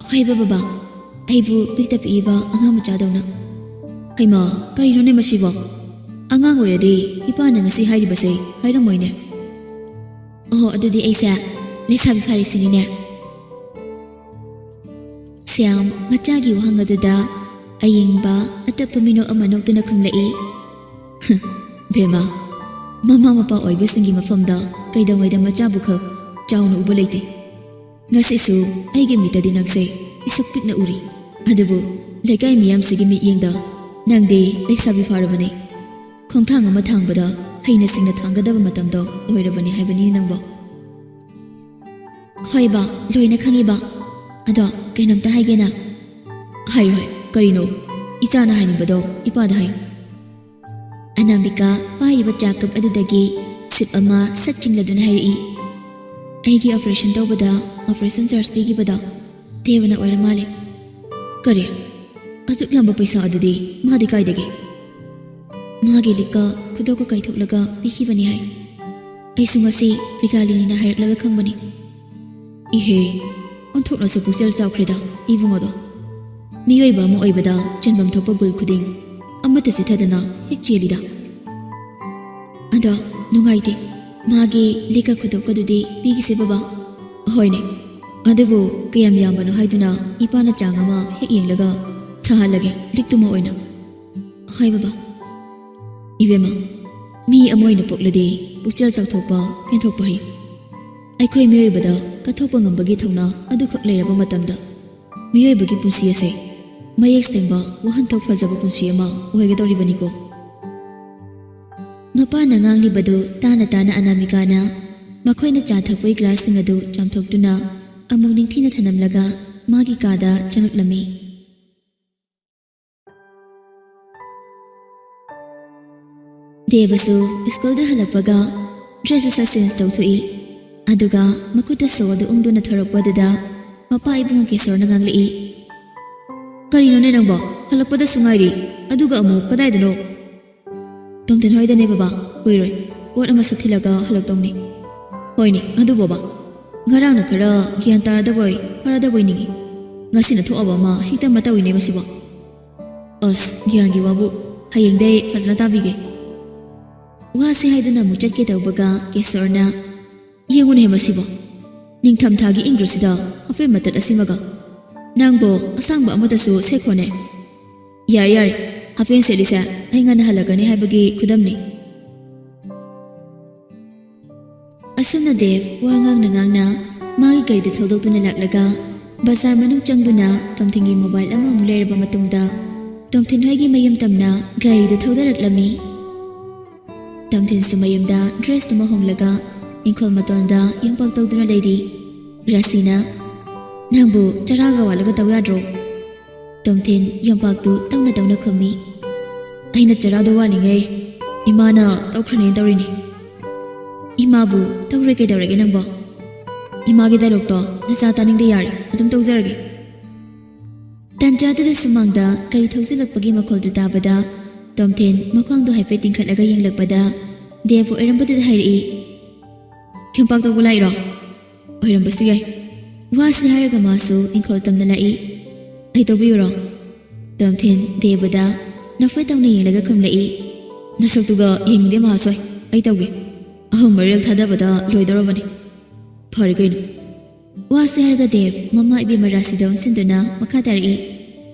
ꯍꯣꯏꯕ ꯕꯕꯥ, ꯑꯩꯕꯨ ꯄꯤꯛꯇ ꯄꯤꯛꯏꯕ ꯑꯉꯥꯡ ꯃꯆꯥꯗꯧꯅ꯫ ꯍꯩꯃꯥ, ꯀꯔꯤꯅꯣꯅꯦ ꯃꯁꯤꯕꯣ? ꯑꯉꯥꯡ ꯑꯣꯏꯔꯗꯤ ꯏꯄꯥꯅ ꯉꯁꯤ ꯍꯥꯏꯔꯤꯕꯁꯦ ꯍꯥꯏꯔꯝꯃꯣꯏꯅꯦ꯫ ꯑꯣꯍꯣ, ꯑꯗꯨꯗꯤ ꯑꯩꯁꯦ ꯂꯩꯁꯥꯕꯤ ꯐꯥꯔꯦ ꯁꯤꯅꯤꯅꯦ꯫ ꯁ꯭ꯌꯥꯝ ꯃꯆꯥꯒꯤ ꯋꯥꯍꯪ ꯑꯗꯨꯗ ꯑꯌꯤꯡꯕ ꯑꯇꯞꯄ ꯃꯤꯅꯣꯛ ꯑꯃ ꯅꯣꯛꯇꯨꯅ ꯈꯨꯝꯂꯛꯏ꯫ "ꯕꯦꯝꯃ, ꯃꯃꯥ ꯃꯄꯥ ꯑꯣꯏꯕꯁꯤꯡꯒꯤ ꯃꯐꯝꯗ ꯀꯩꯗꯧꯉꯩꯗ ꯃꯆꯥꯕꯨ ꯈꯛ ꯆꯥꯎꯅ ꯎꯕ ꯂꯩꯇꯦ꯫ ꯉꯁꯤꯁꯨ ꯑꯩꯒꯤ ꯃꯤꯠꯇꯗꯤ ꯅꯪꯁꯦ ꯄꯤꯁꯛ ꯄꯤꯛꯅ ꯎꯔꯤ꯫ ꯑꯗꯨꯕꯨ ꯂꯩꯀꯥꯏ ꯃꯤꯌꯥꯝꯁꯤꯒꯤ ꯃꯤꯠꯌꯦꯡꯗ ꯅꯪꯗꯤ ꯂꯩꯁꯥꯕꯤ ꯐꯥꯔꯕꯅꯤ꯫ ꯈꯣꯡꯊꯥꯡ ꯑꯃ ꯊꯥꯡꯕꯗ ꯍꯩꯅ ꯁꯤꯡꯅ ꯊꯥꯡꯒꯗꯕ ꯃꯇꯝꯗꯣ ꯑꯣꯏꯔꯕꯅꯤ ꯍꯥꯏꯕꯅꯤ ꯅꯪꯕꯣ꯫" "ꯍꯣꯏ ꯕꯥ, ꯂꯣꯏꯅ ꯈꯪꯉꯤ ꯕꯥ꯫ ꯑꯗꯣ ꯀꯩꯅꯣꯝꯇ ꯍꯥꯏꯒꯦꯅ꯫" "ꯍꯥꯏꯌꯨ, ꯍꯥꯏꯌꯨ, ꯀꯔꯤꯅꯣ? ꯏꯆꯥꯅ ꯍꯥꯏꯅꯤꯡꯕꯗꯣ ꯏꯄꯥꯗ ꯍꯥꯏꯌꯨ꯫" ꯑꯅꯥꯃꯤꯀꯥ ꯄꯥꯏꯔꯤꯕ ꯆꯥ ꯀꯞ ꯑꯗꯨꯗꯒꯤ ꯁꯤꯞ ꯑꯃ ꯁꯠ ꯆꯤꯡꯂꯗꯨꯅ ꯍꯥꯏꯔꯛꯏ꯫ "ꯑꯩꯒꯤ ꯑꯣꯄꯔꯦꯁꯟ ꯇꯧꯕꯗ ꯑꯣꯄꯔꯦꯁꯟ ꯆꯥꯔꯖ ꯄꯤꯈꯤꯕꯗꯣ ꯗꯦꯕꯅ ꯑꯣꯏꯔ ꯃꯥꯜꯂꯦ꯫" "ꯀꯔꯤ? ꯑꯁꯨꯛ ꯌꯥꯝꯕ ꯄꯩꯁꯥ ꯑꯗꯨꯗꯤ ꯃꯥꯗꯤ ꯀꯥꯏꯗꯒꯤ?" "ꯃꯥꯒꯤ ꯂꯤꯛꯀ ꯈꯨꯗꯣꯞꯀ ꯀꯥꯏꯊꯣꯛꯂꯒ ꯄꯤꯈꯤꯕꯅꯤ ꯍꯥꯏ꯫ ꯑꯩꯁꯨ ꯉꯁꯤ ꯃ꯭ꯔꯤꯒꯥꯂꯤꯅꯤꯅ ꯍꯥꯏꯔꯛꯂꯒ ꯈꯪꯕꯅꯤ꯫" "ꯏꯍꯦ, ꯑꯣꯟꯊꯣꯛꯅꯁꯨ ꯄꯨꯛꯆꯦꯜ ꯆꯥꯎꯈ꯭ꯔꯦꯗ ꯏꯕꯨꯡꯉꯣꯗꯣ꯫ ꯃꯤꯑꯣꯏꯕ ꯑꯃ ꯑꯣꯏꯕꯗ ꯆꯦꯟꯐꯝ ꯊꯣꯛꯄ ꯒꯨꯜ ꯈꯨꯗꯤꯡ ꯑꯃꯠꯇ ꯆꯤꯊꯗꯅ ꯍꯦꯛ ꯆꯦꯜꯂꯤꯗ꯫ ꯑꯗꯣ ꯅꯨꯡꯉꯥꯏꯇꯦ, ꯃꯥꯒꯤ ꯂꯤꯛꯀ ꯈꯨꯗꯣꯞꯀꯗꯨꯗꯤ ꯄꯤꯈꯤꯁꯦ ꯕꯕꯥ꯫" "ꯍꯣꯏꯅꯦ, ꯑꯗꯨꯕꯨ ꯀꯌꯥꯝ ꯌꯥꯝꯕꯅꯣ ꯍꯥꯏꯗꯨꯅ ꯏꯄꯥꯅ ꯆꯥꯡ ꯑꯃ ꯍꯦꯛ ꯌꯦꯡꯂꯒ ꯁꯥꯍꯜꯂꯒꯦ ꯂꯤꯛꯇꯨꯃ ꯑꯣꯏꯅ꯫" "ꯍꯣꯏ ꯕꯕꯥ꯫" "ꯏꯕꯦꯝꯃ, ꯃꯤ ꯑꯃ ꯑꯣꯏꯅ ꯄꯣꯛꯂꯗꯤ ꯄꯨꯛꯆꯦꯜ ꯆꯥꯎꯊꯣꯛꯄ, ꯄꯦꯟꯊꯣꯛꯄ ꯍꯩꯌꯨ꯫ ꯑꯩꯈꯣꯏ ꯃꯤꯑꯣꯏꯕꯗ ꯀꯠꯊꯣꯛꯄ ꯉꯝꯕꯒꯤ ꯊꯧꯅꯥ ꯑꯗꯨꯈꯛ ꯂꯩꯔꯕ ꯃꯇꯝꯗ ꯃꯤꯑꯣꯏꯕꯒꯤ ꯄꯨꯟꯁꯤ ꯑꯁꯦ ꯃꯌꯦꯛ ꯁꯦꯡꯕ, ꯋꯥꯍꯟꯊꯣꯛ ꯐꯖꯕ ꯄꯨꯟꯁꯤ ꯑꯃ ꯑꯣꯏꯒꯗꯧꯔꯤꯕꯅꯤꯀꯣ꯫" ꯃꯄꯥꯅ ꯉꯥꯡꯂꯤꯕꯗꯨ ꯇꯥꯅ ꯇꯥꯅ ꯑꯅꯥꯃꯤꯀꯥꯅ ꯃꯈꯣꯏꯅ ꯆꯥ ꯊꯛꯄꯒꯤ ꯒ꯭ꯂꯥꯁꯁꯤꯡ ꯑꯗꯨ ꯆꯥꯝꯊꯣꯛꯇꯨꯅ ꯑꯃꯨꯛ ꯅꯤꯡꯊꯤꯅ ꯊꯅꯝꯂꯒ ꯃꯥꯒꯤ ꯀꯥꯗ ꯆꯪꯂꯛꯂꯝꯃꯤ꯫ ꯗꯦꯕꯁꯨ ꯁ꯭ꯀꯨꯜꯗ ꯍꯜꯂꯛꯄꯒ ꯗ꯭ꯔꯦꯁꯁꯨ ꯁꯠ ꯆꯦꯟꯖ ꯇꯧꯊꯣꯛꯏ꯫ ꯑꯗꯨꯒ ꯃꯈꯨꯠꯇ ꯁꯣ ꯑꯗꯨ ꯎꯪꯗꯨꯅ ꯊꯣꯔꯛꯄ ꯑꯗꯨꯗ ꯃꯄꯥ ꯏꯕꯨꯡꯉꯣ ꯀꯦꯁꯣꯔꯅ ꯉꯥꯡꯂꯛꯏ, "ꯀꯔꯤꯅꯣꯅꯦ ꯅꯪꯕꯣ? ꯍꯜꯂꯛꯄꯗꯁꯨ ꯉꯥꯏꯔꯤ, ꯑꯗꯨꯒ ꯑꯃꯨꯛ ꯀꯗꯥꯏꯗꯅꯣ?" "ꯇꯣꯝꯊꯤꯟ ꯍꯣꯏꯗꯅꯦ ꯕꯕꯥ, ꯀꯨꯏꯔꯣꯏ꯫ ꯄꯣꯠ ꯑꯃ ꯁꯠꯊꯤꯜꯂꯒ ꯍꯜꯂꯛꯇꯧꯅꯤ꯫" "ꯍꯣꯏꯅꯦ, ꯑꯗꯨ ꯕꯕꯥ, ꯉꯔꯥꯡꯅ ꯈꯔ ꯒ꯭ꯌꯥꯟ ꯇꯥꯔꯗꯕꯣꯏ ꯐꯔꯗꯕꯣꯏ ꯅꯤꯡꯉꯤ꯫ ꯉꯁꯤꯅ ꯊꯣꯛꯑꯕ ꯑꯃ ꯍꯦꯛꯇ ꯑꯃ ꯇꯧꯏꯅꯦ ꯃꯁꯤꯕꯣ꯫ ꯑꯁ, ꯒ꯭ꯌꯥꯟꯒꯤ ꯋꯥꯕꯨ, ꯍꯌꯦꯡꯗꯩ ꯐꯖꯅ ꯇꯥꯕꯤꯒꯦ꯫" ꯋꯥꯁꯤ ꯍꯥꯏꯗꯨꯅ ꯑꯃꯨꯛ ꯆꯠꯀꯦ ꯇꯧꯕꯒ ꯀꯦꯁꯣꯔꯅ, "ꯌꯦꯡꯉꯨꯅꯦ ꯃꯁꯤꯕꯣ, ꯅꯤꯡꯊꯝꯊꯥꯒꯤ ꯏꯪꯒ꯭ꯔꯁꯤꯗ ꯍꯥꯐꯦꯟ ꯃꯇꯠ ꯑꯁꯤꯃꯒ꯫ ꯅꯪꯕꯣ ꯑꯁꯥꯡꯕ ꯑꯃꯠꯇꯁꯨ ꯁꯦꯠꯈꯣꯅꯦ꯫" "ꯌꯥꯔꯦ ꯌꯥꯔꯦ, ꯍꯥꯐꯦꯟ ꯁꯦꯠꯂꯤꯁꯦ ꯑꯩ ꯉꯟꯅ ꯍꯜꯂꯛꯀꯅꯤ ꯍꯥꯏꯕꯒꯤ ꯈꯨꯗꯝꯅꯤ꯫" ꯑꯁꯨꯝꯅ ꯗꯦꯕ ꯋꯥ ꯉꯥꯡꯅ ꯉꯥꯡꯅ ꯃꯥꯒꯤ ꯒꯥꯔꯤꯗꯨ ꯊꯧꯗꯣꯛꯇꯨꯅ ꯂꯥꯛꯂꯒ ꯕꯖꯥꯔ ꯃꯅꯨꯡ ꯆꯪꯗꯨꯅ ꯇꯣꯝꯊꯤꯟꯒꯤ ꯃꯣꯕꯥꯏꯜ ꯑꯃꯃꯨꯛ ꯂꯩꯔꯕ ꯃꯇꯨꯡꯗ ꯇꯣꯝꯊꯤꯟ ꯍꯣꯏꯒꯤ ꯃꯌꯨꯝ ꯇꯝꯅ ꯒꯥꯔꯤꯗꯨ ꯊꯧꯗꯔꯛꯂꯝꯃꯤ꯫ ꯇꯣꯝꯊꯤꯟꯁꯨ ꯃꯌꯨꯝꯗ ꯗ꯭ꯔꯦꯁꯇꯨꯃ ꯍꯣꯡꯂꯒ ꯏꯪꯈꯣꯜ ꯃꯇꯣꯟꯗ ꯌꯣꯝꯄꯥꯛ ꯇꯧꯗꯨꯅ ꯂꯩꯔꯤ꯫ ꯔꯥꯁꯤꯅ, "ꯅꯪꯕꯨ ꯆꯔꯥꯒ ꯋꯥꯠꯂꯒ ꯇꯧ ꯌꯥꯗ꯭ꯔꯣ?" ꯇꯣꯝꯊꯤꯟ ꯌꯣꯝꯄꯥꯛꯇꯨ ꯇꯧꯅ ꯇꯧꯅ ꯈꯨꯝꯃꯤ꯫ "ꯑꯩꯅ ꯆꯔꯥꯗꯣ ꯋꯥꯠꯂꯤꯉꯩ ꯏꯃꯥꯅ ꯇꯧꯈ꯭ꯔꯅꯤ ꯇꯧꯔꯤꯅꯤ꯫" "ꯏꯃꯥꯕꯨ ꯇꯧꯔꯦ ꯀꯩꯗꯧꯔꯒꯦ ꯅꯪꯕꯣ? ꯏꯃꯥꯒꯤ ꯗꯥꯏꯂꯣꯛꯇꯣ ꯅꯆꯥ ꯇꯥꯅꯤꯡꯗꯦ, ꯌꯥꯔꯦ, ꯑꯗꯨꯝ ꯇꯧꯖꯔꯒꯦ꯫" ꯇꯟꯖꯥꯗꯨꯗ ꯁꯨꯃꯥꯡꯗ ꯒꯥꯔꯤ ꯊꯧꯖꯤꯜꯂꯛꯄꯒꯤ ꯃꯈꯣꯜꯗꯨ ꯇꯥꯕꯗ ꯇꯣꯝꯊꯤꯟ ꯃꯈ꯭ꯋꯥꯡꯗꯣ ꯍꯥꯏꯐꯦꯠ ꯇꯤꯡꯈꯠꯂꯒ ꯌꯦꯡꯂꯛꯄꯗ ꯗꯦꯕ ꯑꯣꯏꯔꯝꯕꯗꯨꯗ ꯍꯥꯏꯔꯛꯏ, "ꯌꯣꯝꯄꯥꯛ ꯇꯧꯕ ꯂꯥꯛꯏꯔꯣ?" "ꯑꯣꯏꯔꯝꯕꯁꯨ ꯌꯥꯏ꯫" ꯋꯥꯁꯤ ꯍꯥꯏꯔꯒ ꯃꯥꯁꯨ ꯏꯪꯈꯣꯜ ꯇꯝꯅ ꯂꯥꯛꯏ꯫ "ꯑꯩ ꯇꯧꯕꯤꯌꯨꯔꯣ?" ꯇꯣꯝꯊꯤꯟ ꯗꯦꯕꯗ ꯅꯣꯛꯐꯦꯠ ꯇꯧꯅ ꯌꯦꯡꯂꯒ ꯈꯨꯝꯂꯛꯏ꯫ "ꯅꯁꯛꯇꯨꯒ ꯌꯦꯡꯅꯤꯡꯗꯦ ꯃꯍꯥꯁꯣꯏ, ꯑꯩ ꯇꯧꯒꯦ꯫ ꯑꯍꯨꯝ ꯃꯔꯤꯔꯛ ꯊꯥꯗꯕꯗ ꯂꯣꯏꯗꯧꯔꯕꯅꯤ꯫" "ꯐꯔꯦ ꯀꯩꯅꯣ꯫" ꯋꯥꯁꯤ ꯍꯥꯏꯔꯒ ꯗꯦꯕ ꯃꯃꯥ ꯏꯕꯦꯝꯃ ꯔꯥꯁꯤꯗ ꯑꯣꯟꯁꯤꯟꯗꯨꯅ ꯃꯈꯥ ꯇꯥꯔꯛꯏ,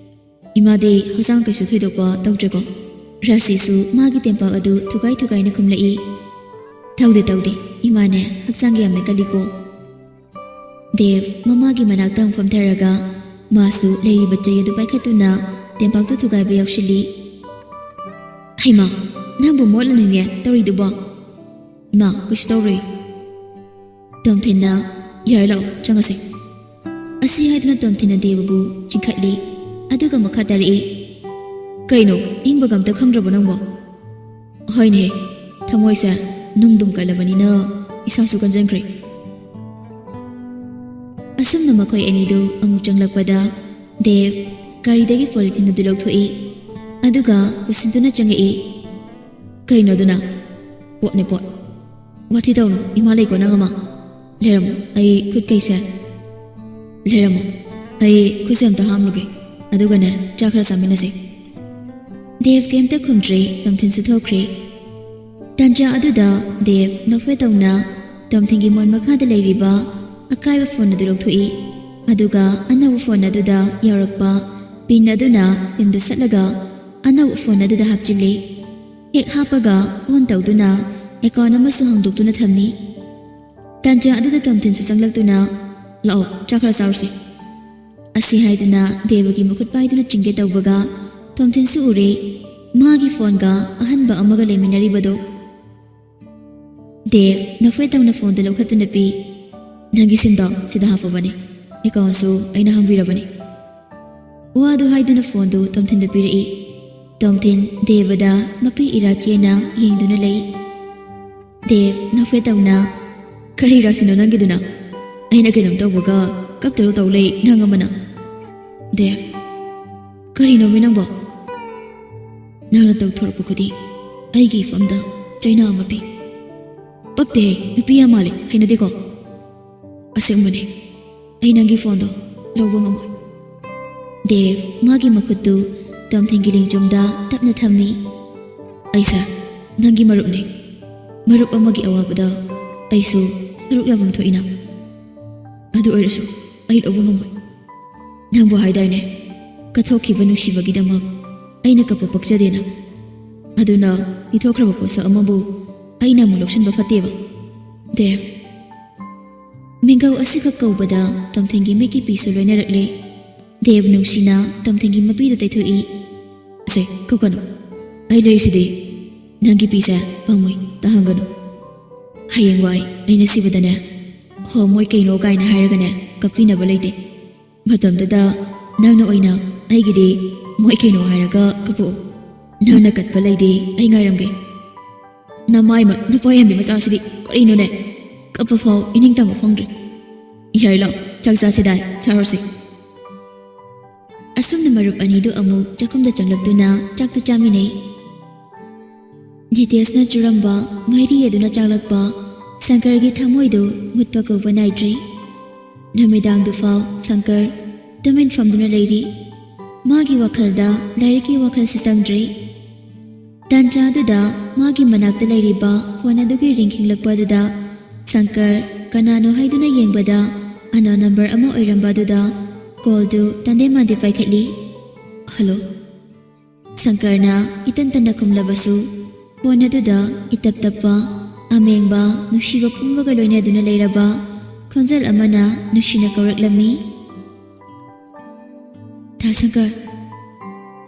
"ꯏꯃꯥꯗꯤ ꯍꯛꯆꯥꯡ ꯀꯩꯁꯨ ꯊꯣꯏꯗꯣꯛꯄ ꯇꯧꯗ꯭ꯔꯦꯀꯣ?" ꯔꯥꯁꯤꯁꯨ ꯃꯥꯒꯤ ꯇꯦꯝꯄꯥꯛ ꯑꯗꯨ ꯊꯨꯒꯥꯏ ꯊꯨꯒꯥꯏꯅ ꯈꯨꯝꯂꯛꯏ꯫ "ꯇꯧꯗꯦ ꯇꯧꯗꯦ, ꯏꯃꯥꯅꯦ ꯍꯛꯆꯥꯡꯒꯤ ꯌꯥꯝꯅ ꯀꯜꯂꯤꯀꯣ꯫" ꯗꯦꯕ ꯃꯃꯥꯒꯤ ꯃꯅꯥꯛꯇ ꯑꯃꯨꯛ ꯐꯝꯊꯔꯒ ꯃꯥꯁꯨ ꯂꯩꯔꯤꯕ ꯆꯩ ꯑꯗꯨ ꯄꯥꯏꯈꯠꯇꯨꯅ ꯇꯦꯝꯄꯥꯛꯇꯨ ꯊꯨꯒꯥꯏꯕ ꯌꯥꯎꯁꯤꯜꯂꯤ꯫ "ꯍꯩꯃꯥ, ꯅꯪꯕꯨ ꯃꯣꯠꯂꯅꯤꯅꯦ ꯇꯧꯔꯤꯗꯨꯕꯣ?" "ꯏꯃꯥ, ꯀꯩꯁꯨ ꯇꯧꯔꯣꯏ꯫" ꯇꯣꯝꯊꯤꯟꯅ, "ꯌꯥꯔꯦ, ꯂꯥꯛꯑꯣ, ꯆꯪꯉꯁꯤ꯫" ꯑꯁꯤ ꯍꯥꯏꯗꯨꯅ ꯇꯣꯝꯊꯤꯟꯅ ꯗꯦꯕꯕꯨ ꯆꯤꯡꯈꯠꯂꯤ꯫ ꯑꯗꯨꯒ ꯃꯈꯥ ꯇꯥꯔꯛꯏ, "ꯀꯩꯅꯣ, ꯏꯪꯕꯒ ꯑꯝꯇ ꯈꯪꯗ꯭ꯔꯕꯣ ꯅꯪꯕꯣ?" "ꯍꯣꯏꯅꯦ, ꯊꯃꯣꯏꯁꯦ ꯅꯨꯡꯗꯨꯝ ꯀꯜꯂꯕꯅꯤꯅ ꯏꯁꯥꯁꯨ ꯀꯟꯖꯟꯈ꯭ꯔꯦ꯫" ꯑꯁꯨꯝꯅ ꯃꯈꯣꯏ ꯑꯅꯤꯗꯨ ꯑꯃꯨꯛ ꯆꯪꯂꯛꯄꯗ ꯗꯦꯕ ꯒꯥꯔꯤꯗꯒꯤ ꯄꯣꯂꯤꯊꯤꯟ ꯑꯗꯨ ꯂꯧꯊꯣꯛꯏ꯫ ꯑꯗꯨꯒ ꯄꯨꯁꯤꯟꯗꯨꯅ ꯆꯪꯉꯛꯏ꯫ "ꯀꯩꯅꯣ ꯑꯗꯨꯅ?" "ꯄꯣꯠꯅꯦ, ꯄꯣꯠ꯫ ꯋꯥꯊꯤ ꯇꯧꯅꯨ, ꯏꯃꯥ ꯂꯩꯀꯣ ꯅꯪ ꯑꯃ꯫ ꯂꯩꯔꯝꯃꯣ, ꯑꯩ ꯈꯨꯠ ꯀꯩꯁꯦ꯫ ꯂꯩꯔꯝꯃꯣ, ꯑꯩ ꯈꯨꯠꯁꯦ ꯑꯝꯇ ꯍꯥꯝꯂꯨꯒꯦ, ꯑꯗꯨꯒꯅꯦ ꯆꯥꯛ ꯈꯔ ꯆꯥꯃꯤꯟꯅꯁꯦ꯫" ꯗꯦꯕ ꯀꯩꯝꯇ ꯈꯨꯝꯗ꯭ꯔꯦ, ꯇꯣꯝꯊꯤꯟꯁꯨ ꯊꯣꯛꯈ꯭ꯔꯦ꯫ ꯇꯥꯟꯖꯥ ꯑꯗꯨꯗ ꯗꯦꯕ ꯅꯣꯛꯐꯦꯠ ꯇꯧꯅ ꯇꯣꯝꯊꯤꯟꯒꯤ ꯃꯣꯟ ꯃꯈꯥꯗ ꯂꯩꯔꯤꯕ ꯑꯀꯥꯏꯕ ꯐꯣꯟ ꯑꯗꯨ ꯂꯧꯊꯣꯛꯏ꯫ ꯑꯗꯨꯒ ꯑꯅꯧꯕ ꯐꯣꯟ ꯑꯗꯨꯗ ꯌꯥꯎꯔꯛꯄ ꯄꯤꯟ ꯑꯗꯨꯅ ꯁꯤꯝꯗꯨ ꯁꯠꯂꯒ ꯑꯅꯧꯕ ꯐꯣꯟ ꯑꯗꯨꯗ ꯍꯥꯞꯆꯤꯜꯂꯤ꯫ ꯍꯦꯛ ꯍꯥꯞꯄꯒ ꯑꯣꯟ ꯇꯧꯗꯨꯅ ꯑꯦꯀꯥꯎꯟ ꯑꯃꯁꯨ ꯍꯥꯡꯗꯣꯛꯇꯨꯅ ꯊꯝꯃꯤ꯫ ꯇꯥꯟꯖꯥ ꯑꯗꯨꯗ ꯇꯣꯝꯊꯤꯟꯁꯨ ꯆꯪꯂꯛꯇꯨꯅ, "ꯂꯥꯛꯑꯣ, ꯆꯥꯛ ꯈꯔ ꯆꯥꯔꯨꯁꯤ꯫" ꯑꯁꯤ ꯍꯥꯏꯗꯨꯅ ꯗꯦꯕꯒꯤ ꯃꯈꯨꯠ ꯄꯥꯏꯗꯨꯅ ꯆꯤꯡꯒꯦ ꯇꯧꯕꯒ ꯇꯣꯝꯊꯤꯟꯁꯨ ꯎꯔꯦ꯫ ꯃꯥꯒꯤ ꯐꯣꯟꯒ ꯑꯍꯟꯕ ꯑꯃꯒ ꯂꯩꯃꯤꯟꯅꯔꯤꯕꯗꯣ꯫ ꯗꯦꯕ ꯅꯣꯛꯐꯦꯠ ꯇꯧꯅ ꯐꯣꯟꯗꯨ ꯂꯧꯈꯠꯇꯨꯅ ꯄꯤ꯫ "ꯅꯪꯒꯤ ꯁꯤꯝꯗꯣ ꯁꯤꯗ ꯍꯥꯞꯄꯕꯅꯤ, ꯑꯦꯀꯥꯎꯟꯁꯨ ꯑꯩꯅ ꯍꯥꯡꯕꯤꯔꯕꯅꯤ꯫" ꯋꯥꯗꯨ ꯍꯥꯏꯗꯨꯅ ꯐꯣꯟꯗꯨ ꯇꯣꯝꯊꯤꯟꯗ ꯄꯤꯔꯛꯏ꯫ ꯇꯣꯝꯊꯤꯟ ꯗꯦꯕꯗ ꯃꯄꯤ ꯏꯔꯥ ꯆꯦꯟꯅ ꯌꯦꯡꯗꯨꯅ ꯂꯩ꯫ ꯗꯦꯕ ꯅꯣꯛꯐꯦꯠ ꯇꯧꯅ, "ꯀꯔꯤ ꯔꯥꯁꯤꯅꯣ ꯅꯪꯒꯤꯗꯨꯅ? ꯑꯩꯅ ꯀꯩꯅꯣꯝ ꯇꯧꯕꯒ ꯀꯞꯇꯧꯔ ꯇꯧ ꯂꯩ ꯅꯪ ꯑꯃꯅ꯫" ꯗꯦꯕ, "ꯀꯔꯤꯅꯣꯃꯤ ꯅꯪꯕꯣ? ꯅꯪꯅ ꯇꯧꯊꯣꯔꯛꯄ ꯈꯨꯗꯤꯡ ꯑꯩꯒꯤ ꯏꯐꯝꯗ ꯆꯩꯅꯥ ꯑꯃ ꯄꯤ꯫ ꯄꯛꯇꯦꯍꯦ, ꯅꯨꯄꯤ ꯌꯥꯝ ꯃꯥꯜꯂꯦ, ꯍꯩꯅꯗꯦꯀꯣ꯫ ꯑꯁꯦꯡꯕꯅꯦ, ꯑꯩ ꯅꯪꯒꯤ ꯐꯣꯟꯗꯣ ꯂꯧꯕ ꯉꯝꯃꯣꯏ꯫" ꯗꯦꯕ ꯃꯥꯒꯤ ꯃꯈꯨꯠꯇꯨ ꯇꯣꯝꯊꯤꯟꯒꯤ ꯂꯦꯡꯖꯨꯝꯗ ꯇꯞꯅ ꯊꯝꯃꯤ꯫ "ꯑꯩꯁꯦ ꯅꯪꯒꯤ ꯃꯔꯨꯞꯅꯦ꯫ ꯃꯔꯨꯞ ꯑꯃꯒꯤ ꯑꯋꯥꯕꯗ ꯑꯩꯁꯨ ꯁꯔꯨꯛ ꯌꯥꯐꯝ ꯊꯣꯛꯏꯅ꯫ ꯑꯗꯨ ꯑꯣꯏꯔꯁꯨ ꯑꯩ ꯂꯧꯕ ꯉꯝꯃꯣꯏ꯫ ꯅꯪꯕꯨ ꯍꯥꯏꯗꯥꯏꯅꯦ, ꯀꯠꯊꯣꯛꯈꯤꯕ ꯅꯨꯡꯁꯤꯕꯒꯤꯗꯃꯛ ꯑꯩꯅ ꯀꯞꯄ ꯄꯛꯆꯗꯦꯅ꯫ ꯑꯗꯨꯅ ꯄꯤꯊꯣꯛꯈ꯭ꯔꯕ ꯄꯣꯠꯁꯛ ꯑꯃꯕꯨ ꯑꯩꯅ ꯑꯃꯨꯛ ꯂꯧꯁꯤꯟꯕ ꯐꯠꯇꯦꯕ, ꯗꯦꯕ꯫" ꯃꯤꯡꯒꯧ ꯑꯁꯤꯈꯛ ꯀꯧꯕꯗ ꯇꯣꯝꯊꯤꯟꯒꯤ ꯃꯤꯠꯀꯤ ꯄꯤꯁꯨ ꯂꯣꯏꯅꯔꯛꯂꯦ꯫ ꯗꯦꯕ ꯅꯨꯡꯁꯤꯅ ꯇꯣꯝꯊꯤꯟꯒꯤ ꯃꯄꯤꯗꯨ ꯇꯩꯊꯣꯛꯏ꯫ "ꯑꯁꯦ, ꯀꯞꯀꯅꯨ꯫ ꯑꯩ ꯂꯩꯔꯤꯁꯤꯗꯤ꯫ ꯅꯪꯒꯤ ꯄꯤꯁꯦ ꯄꯥꯝꯃꯨꯏ, ꯇꯥꯍꯟꯒꯅꯨ꯫ ꯍꯌꯦꯡꯋꯥꯏ ꯑꯩꯅ ꯁꯤꯕꯗꯅꯦ, ꯍꯣ, ꯃꯣꯏ ꯀꯩꯅꯣ ꯀꯥꯏꯅ ꯍꯥꯏꯔꯒꯅꯦ ꯀꯞꯄꯤꯅꯕ ꯂꯩꯇꯦ꯫ ꯃꯇꯝꯗꯨꯗ ꯅꯪꯅ ꯑꯣꯏꯅ ꯑꯩꯒꯤꯗꯤ ꯃꯣꯏ ꯀꯩꯅꯣ ꯍꯥꯏꯔꯒ ꯀꯞꯄꯛꯑꯣ꯫ ꯅꯪꯅ ꯀꯠꯄ ꯂꯩꯗꯤ ꯑꯩ ꯉꯥꯏꯔꯝꯒꯦ꯫" ꯅꯃꯥꯏꯃꯠ, ꯅꯄꯥ ꯌꯥꯝꯕꯤ ꯃꯆꯥꯁꯤꯗꯤ ꯀꯔꯤꯅꯣꯅꯦ? ꯀꯞꯄ ꯐꯥꯎ ꯏꯅꯤꯡꯇꯝꯕ ꯐꯣꯡꯗ꯭ꯔꯦ꯫ ꯌꯥꯏ, ꯂꯥꯎ, ꯆꯥꯛ ꯆꯥꯁꯤꯗꯥꯏ, ꯆꯥꯔꯣꯁꯤ꯫ ꯑꯁꯨꯝꯅ ꯃꯔꯨꯞ ꯑꯅꯤꯗꯨ ꯑꯃꯨꯛ ꯆꯥꯛꯈꯨꯝꯗ ꯆꯪꯂꯛꯇꯨꯅ ꯆꯥꯛꯇꯨ ꯆꯥꯃꯤꯟꯅꯩ꯫ ꯅꯤꯇꯦꯁꯅ ꯆꯨꯔꯝꯕ ꯃꯩꯔꯤ ꯑꯗꯨꯅ ꯆꯥꯛꯂꯛꯄ ꯁꯪꯀꯔꯒꯤ ꯊꯃꯣꯏꯗꯨ ꯃꯨꯠꯄ ꯀꯧꯕ ꯅꯥꯏꯗ꯭ꯔꯦ꯫ ꯅꯨꯃꯤꯗꯥꯡꯗꯨꯐꯥꯎ ꯁꯪꯀꯔ ꯇꯨꯃꯤꯟ ꯐꯝꯗꯨꯅ ꯂꯩꯔꯤ꯫ ꯃꯥꯒꯤ ꯋꯥꯈꯜꯗ ꯂꯥꯏꯔꯤꯛꯀꯤ ꯋꯥꯈꯜꯁꯤ ꯆꯪꯗ꯭ꯔꯦ꯫ ꯇꯥꯟꯖꯥꯗꯨꯗ ꯃꯥꯒꯤ ꯃꯅꯥꯛꯇ ꯂꯩꯔꯤꯕ ꯐꯣꯟ ꯑꯗꯨꯒꯤ ꯔꯤꯡ ꯈꯤꯡꯂꯛꯄ ꯑꯗꯨꯗ ꯁꯪꯀꯔ ꯀꯅꯥꯅꯣ ꯍꯥꯏꯗꯨꯅ ꯌꯦꯡꯕꯗ unknown number ꯑꯃ ꯑꯣꯏꯔꯝꯕ ꯑꯗꯨꯗ ꯀꯣꯜꯗꯨ ꯇꯟꯗꯦ ꯃꯥꯟꯗꯦ ꯄꯥꯏꯈꯠꯂꯤ꯫ "ꯍꯜꯂꯣ?" ꯁꯪꯀꯔꯅ ꯏꯇꯟ ꯇꯟꯅ ꯈꯨꯝꯂꯕꯁꯨ ꯐꯣꯟ ꯑꯗꯨꯗ ꯏꯇꯞ ꯇꯞꯄ, ꯑꯃꯦꯡꯕ, ꯅꯨꯡꯁꯤꯕ ꯄꯨꯝꯕꯒ ꯂꯣꯏꯅꯗꯨꯅ ꯂꯩꯔꯕ ꯈꯣꯟꯖꯦꯜ ꯑꯃꯅ ꯅꯨꯡꯁꯤꯅ ꯀꯧꯔꯛꯂꯝꯃꯤ꯫ "ꯗꯥ ꯁꯪꯀꯔ!"